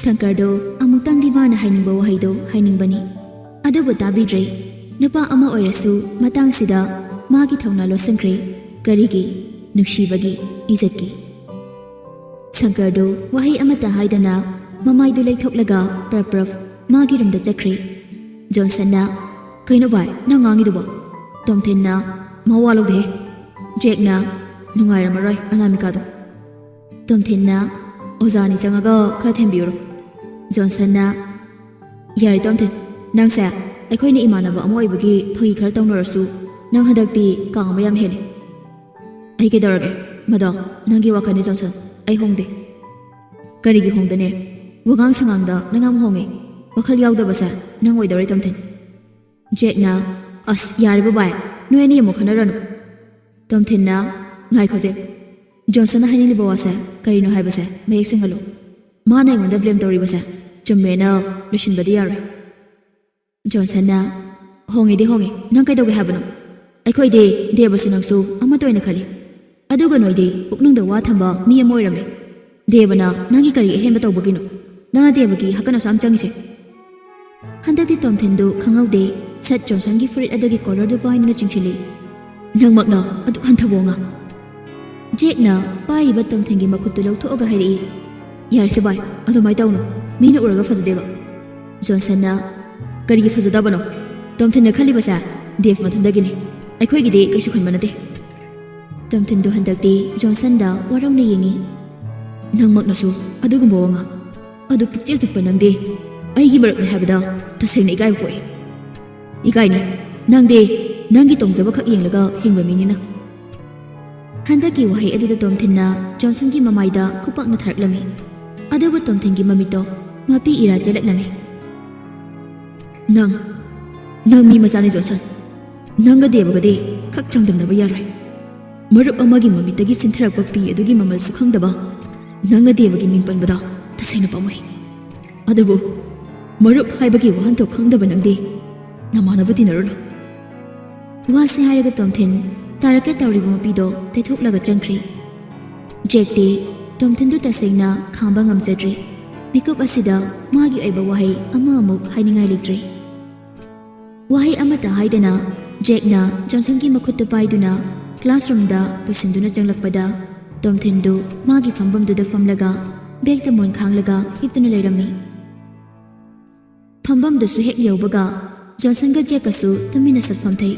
ꯁꯪꯀꯔꯗꯨ ꯑꯃꯨꯛꯇꯪꯗꯤ ꯃꯥꯅ ꯍꯥꯏꯅꯤꯡꯕ ꯋꯥꯍꯩꯗꯨ ꯍꯥꯏꯅꯤꯡꯕꯅꯤ꯫ ꯑꯗꯨꯕꯨ ꯇꯥꯕꯤꯗ꯭ꯔꯦ꯫ ꯅꯨꯄꯥ ꯑꯃ ꯑꯣꯏꯔꯁꯨ ꯃꯇꯥꯡꯁꯤꯗ ꯃꯥꯒꯤ ꯊꯧꯅꯥ ꯂꯣꯠꯁꯤꯟꯈ꯭ꯔꯦ꯫ ꯀꯔꯤꯒꯤ? ꯅꯨꯡꯁꯤꯕꯒꯤ, ꯏꯖꯠꯀꯤ꯫ ꯁꯪꯀꯔꯗꯨ ꯋꯥꯍꯩ ꯑꯃꯠꯇ ꯍꯥꯏꯗꯅ ꯃꯃꯥꯏꯗꯨ ꯂꯩꯊꯣꯛꯂꯒ ꯄ꯭ꯔꯞ ꯄ꯭ꯔꯞ ꯃꯥꯒꯤ ꯔꯨꯝꯗ ꯆꯠꯈ꯭ꯔꯦ꯫ ꯖꯣꯟꯁꯟꯅ, "ꯀꯩꯅꯣ ꯚꯥꯏ, ꯅꯪ ꯉꯥꯡꯉꯤꯗꯨꯕꯣ?" ꯇꯣꯝꯊꯤꯟꯅ, "ꯃꯋꯥ ꯂꯧꯗꯦꯍꯦ"꯫ ꯖꯦꯛꯅ, "ꯅꯨꯡꯉꯥꯏꯔꯝꯃꯔꯣꯏ ꯑꯅꯥꯃꯤꯀꯥꯗꯣ"꯫ ꯇꯣꯝꯊꯤꯟꯅ, "ꯑꯣꯖꯥꯅꯤ ꯆꯪꯉꯒ ꯈꯔ ꯊꯦꯝꯕꯤꯌꯨꯔꯣ"꯫ ꯖꯣꯟꯁꯟꯅ, "ꯌꯥꯔꯦ ꯇꯣꯝꯊꯤꯟ, ꯅꯪꯁꯦ ꯑꯩꯈꯣꯏꯅ ꯏꯃꯥꯟꯅꯕ ꯑꯃ ꯑꯣꯏꯕꯒꯤ ꯐꯥꯒꯤ ꯈꯔ ꯇꯧꯅꯔꯁꯨ, ꯅꯪ ꯍꯟꯗꯛꯇꯤ ꯀꯥꯡ ꯑꯃ ꯌꯥꯝ ꯍꯦꯜꯂꯦ꯫ ꯑꯩ ꯀꯩꯗꯧꯔꯒꯦ? ꯃꯗꯣ ꯅꯪꯒꯤ ꯋꯥꯈꯜꯅꯤ ꯖꯣꯟꯁꯟ, ꯑꯩ ꯍꯣꯡꯗꯦ꯫" "ꯀꯔꯤꯒꯤ ꯍꯣꯡꯗꯅꯦ? ꯋꯥꯉꯥꯡ ꯁꯉꯥꯡꯗ ꯅꯪ ꯌꯥꯝ ꯍꯣꯡꯉꯦ꯫ ꯋꯥꯈꯜ ꯌꯥꯎꯗꯕꯁꯦ ꯅꯪ ꯑꯣꯏꯗꯧꯔꯦ ꯇꯣꯝꯊꯤꯟ꯫" ꯖꯦꯛꯅ, "ꯑꯁ, ꯌꯥꯔꯦ ꯕꯕꯥꯏ, ꯅꯣꯏ ꯑꯅꯤ ꯑꯃꯨꯛ ꯈꯟꯅꯔꯅꯨ꯫" ꯇꯣꯝꯊꯤꯟꯅ, "ꯉꯥꯏꯈꯣ ꯖꯦꯛ, ꯖꯣꯟꯁꯟꯅ ꯍꯥꯏꯅꯤꯡꯂꯤꯕ ꯋꯥꯁꯦ ꯀꯔꯤꯅꯣ ꯍꯥꯏꯕꯁꯦ ꯃꯌꯦꯛ ꯁꯦꯡꯍꯜꯂꯨ꯫ ꯃꯥꯅ ꯑꯩꯉꯣꯟꯗ ꯕ꯭ꯂꯦꯝ ꯇꯧꯔꯤꯕꯁꯦ ꯆꯨꯝꯃꯦꯅ ꯂꯣꯏꯁꯤꯟꯕꯗꯤ ꯌꯥꯔꯣꯏ꯫" ꯖꯣꯟꯁꯟꯅ, "ꯍꯣꯡꯉꯦꯗꯤ ꯍꯣꯡꯉꯦ, ꯅꯪ ꯀꯩꯗꯧꯒꯦ ꯍꯥꯏꯕꯅꯣ? ꯑꯩꯈꯣꯏꯗꯤ ꯗꯦꯕꯁꯨ ꯅꯪꯁꯨ ꯑꯃꯠꯇ ꯑꯣꯏꯅ ꯈꯜꯂꯤ꯫ ꯑꯗꯨꯒ ꯅꯣꯏꯗꯤ ꯄꯨꯛꯅꯨꯡꯗ ꯋꯥ ꯊꯝꯕ ꯃꯤ ꯑꯃ ꯑꯣꯏꯔꯝꯃꯦ꯫ ꯗꯦꯕꯅ ꯅꯪꯒꯤ ꯀꯔꯤ ꯑꯍꯦꯟꯕ ꯇꯧꯕꯒꯤꯅꯣ? ꯅꯪꯅ ꯗꯦꯕꯒꯤ ꯍꯛꯀꯟ ꯑꯁꯨꯛ ꯌꯥꯝ ꯆꯪꯉꯤꯁꯦ?" ꯍꯟꯗꯛꯇꯤ ꯇꯣꯝꯊꯤꯟꯗꯨ ꯈꯪꯍꯧꯗꯦ, ꯁꯠ ꯖꯣꯟꯁꯟꯒꯤ ꯐꯨꯔꯤꯠ ꯑꯗꯨꯒꯤ ꯀꯣꯂꯔꯗꯨ ꯄꯥꯏꯗꯨꯅ ꯆꯤꯡꯁꯤꯜꯂꯤ꯫ "ꯅꯪꯃꯛꯅ ꯑꯗꯨꯛ ꯍꯟꯊꯕ ꯋꯥ ꯉꯥꯡ?" ꯖꯦꯛꯅ ꯄꯥꯏꯔꯤꯕ ꯇꯣꯝꯊꯤꯟꯒꯤ ꯃꯈꯨꯠꯇꯨ ꯂꯧꯊꯣꯛꯑꯒ ꯍꯥꯏꯔꯛꯏ꯫ "ꯌꯥꯔꯦꯁꯦ ꯚꯥꯏ, ꯑꯗꯨꯃꯥꯏꯅ ꯇꯧꯅꯨ꯫ ꯃꯤꯅ ꯎꯔꯒ ꯐꯖꯗꯦꯕ꯫" ꯖꯣꯟꯁꯟꯅ, "ꯀꯔꯤꯒꯤ ꯐꯖꯗꯕꯅꯣ? ꯇꯣꯝꯊꯤꯟꯅ ꯈꯜꯂꯤꯕꯁꯦ ꯗꯦꯕ ꯃꯊꯟꯗꯒꯤꯅꯤ꯫ ꯑꯩꯈꯣꯏꯒꯤꯗꯤ ꯀꯩꯁꯨ ꯈꯟꯕ ꯅꯠꯇꯦ꯫" ꯇꯣꯝꯊꯤꯟꯗꯨ ꯍꯟꯗꯛꯇꯤ ꯖꯣꯟꯁꯟꯗ ꯋꯥꯔꯧꯅ ꯌꯦꯡꯉꯤ꯫ "ꯅꯪꯃꯛꯅꯁꯨ ꯑꯗꯨꯒꯨꯝꯕ ꯋꯥꯉꯥꯡ꯫ ꯑꯗꯨ ꯄꯨꯛꯆꯦꯜ ꯄꯤꯛꯄ ꯅꯪꯗꯤ ꯑꯩꯒꯤ ꯃꯔꯨꯞꯅꯤ ꯍꯥꯏꯕꯗ ꯇꯁꯦꯡꯅ ꯏꯀꯥꯏꯕ ꯄꯣꯛꯏ꯫" "ꯏꯀꯥꯏꯅꯤ? ꯅꯪꯗꯤ ꯅꯪꯒꯤ ꯇꯣꯡꯖꯕ ꯈꯛ ꯌꯦꯡꯂꯒ ꯍꯤꯡꯕ ꯃꯤꯅꯤꯅ꯫" ꯍꯟꯗꯛꯀꯤ ꯋꯥꯍꯩ ꯑꯗꯨꯗ ꯇꯣꯝꯊꯤꯟꯅ ꯖꯣꯟꯁꯟꯒꯤ ꯃꯃꯥꯏꯗ ꯈꯨꯄꯥꯛꯅ ꯊꯥꯔꯛꯂꯝꯃꯤ꯫ ꯑꯗꯨꯕꯨ ꯇꯣꯝꯊꯤꯟꯒꯤ ꯃꯃꯤꯠꯇꯣ ꯃꯄꯤ ꯏꯔꯥ ꯆꯦꯜꯂꯛꯂꯝꯃꯤ꯫ "ꯅꯪ, ꯅꯪ ꯃꯤ ꯃꯆꯥꯅꯤ ꯖꯣꯟꯁꯟ꯫ ꯅꯪꯒ ꯗꯦꯕꯒꯗꯤ ꯈꯛ ꯆꯥꯡꯗꯝꯅꯕ ꯌꯥꯔꯣꯏ꯫ ꯃꯔꯨꯞ ꯑꯃꯒꯤ ꯃꯃꯤꯠꯇꯒꯤ ꯆꯤꯟꯊꯔꯛꯄ ꯄꯤ ꯑꯗꯨꯒꯤ ꯃꯃꯜꯁꯨ ꯈꯪꯗꯕ ꯅꯪꯅ ꯗꯦꯕꯒꯤ ꯃꯤꯡ ꯄꯟꯕꯗ ꯇꯁꯦꯡꯅ ꯄꯥꯝꯃꯨꯏ꯫ ꯑꯗꯨꯕꯨ ꯃꯔꯨꯞ ꯍꯥꯏꯕꯒꯤ ꯋꯥꯍꯟꯊꯣꯛ ꯈꯪꯗꯕ ꯅꯪꯗꯤ ꯅꯃꯥꯟꯅꯕ ꯇꯤꯟꯅꯔꯨꯅꯨ꯫" ꯋꯥꯁꯤ ꯍꯥꯏꯔꯒ ꯇꯣꯝꯊꯤꯟ ꯇꯥꯔꯛꯀꯦ ꯇꯧꯔꯤꯕ ꯃꯄꯤꯗꯣ ꯇꯩꯊꯣꯛꯂꯒ ꯆꯪꯈ꯭ꯔꯦ꯫ ꯖꯦꯛꯇꯤ ꯇꯣꯝꯊꯤꯟꯗꯨ ꯇꯁꯦꯡꯅ ꯈꯥꯡꯕ ꯉꯝꯖꯗ꯭ꯔꯦ꯫ ꯃꯤꯀꯨꯞ ꯑꯁꯤꯗ ꯃꯥꯒꯤ ꯑꯣꯏꯕ ꯋꯥꯍꯩ ꯑꯃ ꯑꯃꯨꯛ ꯍꯥꯏꯅꯤꯡꯉꯥꯏ ꯂꯩꯇ꯭ꯔꯦ꯫ ꯋꯥꯍꯩ ꯑꯃꯠꯇ ꯍꯥꯏꯗꯅ ꯖꯦꯛꯅ ꯖꯣꯟꯁꯟꯒꯤ ꯃꯈꯨꯠꯇꯨ ꯄꯥꯏꯗꯨꯅ ꯀ꯭ꯂꯥꯁꯔꯨꯝꯗ ꯄꯨꯁꯤꯟꯗꯨꯅ ꯆꯪꯂꯛꯄꯗ ꯇꯣꯝꯊꯤꯟꯗꯨ ꯃꯥꯒꯤ ꯐꯝꯐꯝꯗꯨꯗ ꯐꯝꯂꯒ ꯕꯦꯛꯇ ꯃꯣꯟ ꯈꯥꯡꯂꯒ ꯍꯤꯞꯇꯨꯅ ꯂꯩꯔꯝꯃꯤ꯫ ꯐꯝꯐꯝꯗꯨꯁꯨ ꯍꯦꯛ ꯌꯧꯕꯒ ꯖꯣꯟꯁꯟꯒ ꯖꯦꯛꯀꯁꯨ ꯇꯨꯃꯤꯟꯅ ꯁꯛꯐꯝ ꯊꯩ꯫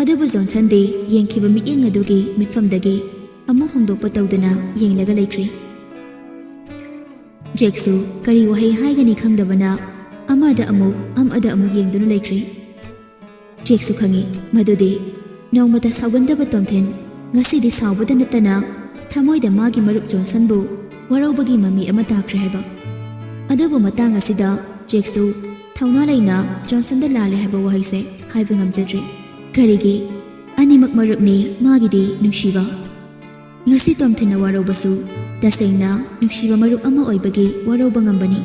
ꯑꯗꯨꯕꯨ ꯖꯣꯟꯁꯟꯗꯤ ꯌꯦꯡꯈꯤꯕ ꯃꯤꯠꯌꯦꯡ ꯑꯗꯨꯒꯤ ꯃꯤꯠꯐꯝꯗꯒꯤ ꯑꯃꯨꯛ ꯍꯣꯡꯗꯣꯛꯄ ꯇꯧꯗꯅ ꯌꯦꯡꯂꯒ ꯂꯩꯈ꯭ꯔꯦ꯫ ꯖꯦꯛꯁꯨ ꯀꯔꯤ ꯋꯥꯍꯩ ꯍꯥꯏꯒꯅꯤ ꯈꯪꯗꯕꯅ ꯑꯃꯗ ꯑꯃꯨꯛ ꯑꯃꯗ ꯑꯃꯨꯛ ꯌꯦꯡꯗꯨꯅ ꯂꯩꯈ꯭ꯔꯦ꯫ ꯖꯦꯛꯁꯨ ꯈꯪꯏ ꯃꯗꯨꯗꯤ ꯅꯣꯡꯃꯇ ꯁꯥꯎꯒꯟꯗꯕ ꯇꯣꯝꯊꯤꯟ ꯉꯁꯤꯗꯤ ꯁꯥꯎꯕꯗ ꯅꯠꯇꯅ ꯊꯃꯣꯏꯗ ꯃꯥꯒꯤ ꯃꯔꯨꯞ ꯖꯣꯟꯁꯟꯕꯨ ꯋꯥꯔꯧꯕꯒꯤ ꯃꯃꯤ ꯑꯃ ꯇꯥꯈ꯭ꯔꯦ ꯍꯥꯏꯕ꯫ ꯑꯗꯨꯕꯨ ꯃꯇꯥꯡ ꯑꯁꯤꯗ ꯖꯦꯛꯁꯨ ꯊꯧꯅꯥ ꯂꯩꯅ ꯖꯣꯟꯁꯟꯗ ꯂꯥꯜꯂꯦ ꯍꯥꯏꯕ ꯋꯥꯍꯩꯁꯦ ꯍꯥꯏꯕ ꯉꯝꯖꯗ꯭ꯔꯤ꯫ ꯀꯔꯤꯒꯤ? ꯑꯅꯤꯃꯛ ꯃꯔꯨꯞꯅꯤ, ꯃꯥꯒꯤꯗꯤ ꯅꯨꯡꯁꯤꯕ꯫ ꯉꯁꯤ ꯇꯣꯝꯊꯤꯟꯅ ꯋꯥꯔꯧꯕꯁꯨ ꯇꯁꯦꯡꯅ ꯅꯨꯡꯁꯤꯕ ꯃꯔꯨꯞ ꯑꯃ ꯑꯣꯏꯕꯒꯤ ꯋꯥꯔꯧꯕ ꯉꯝꯕꯅꯤ꯫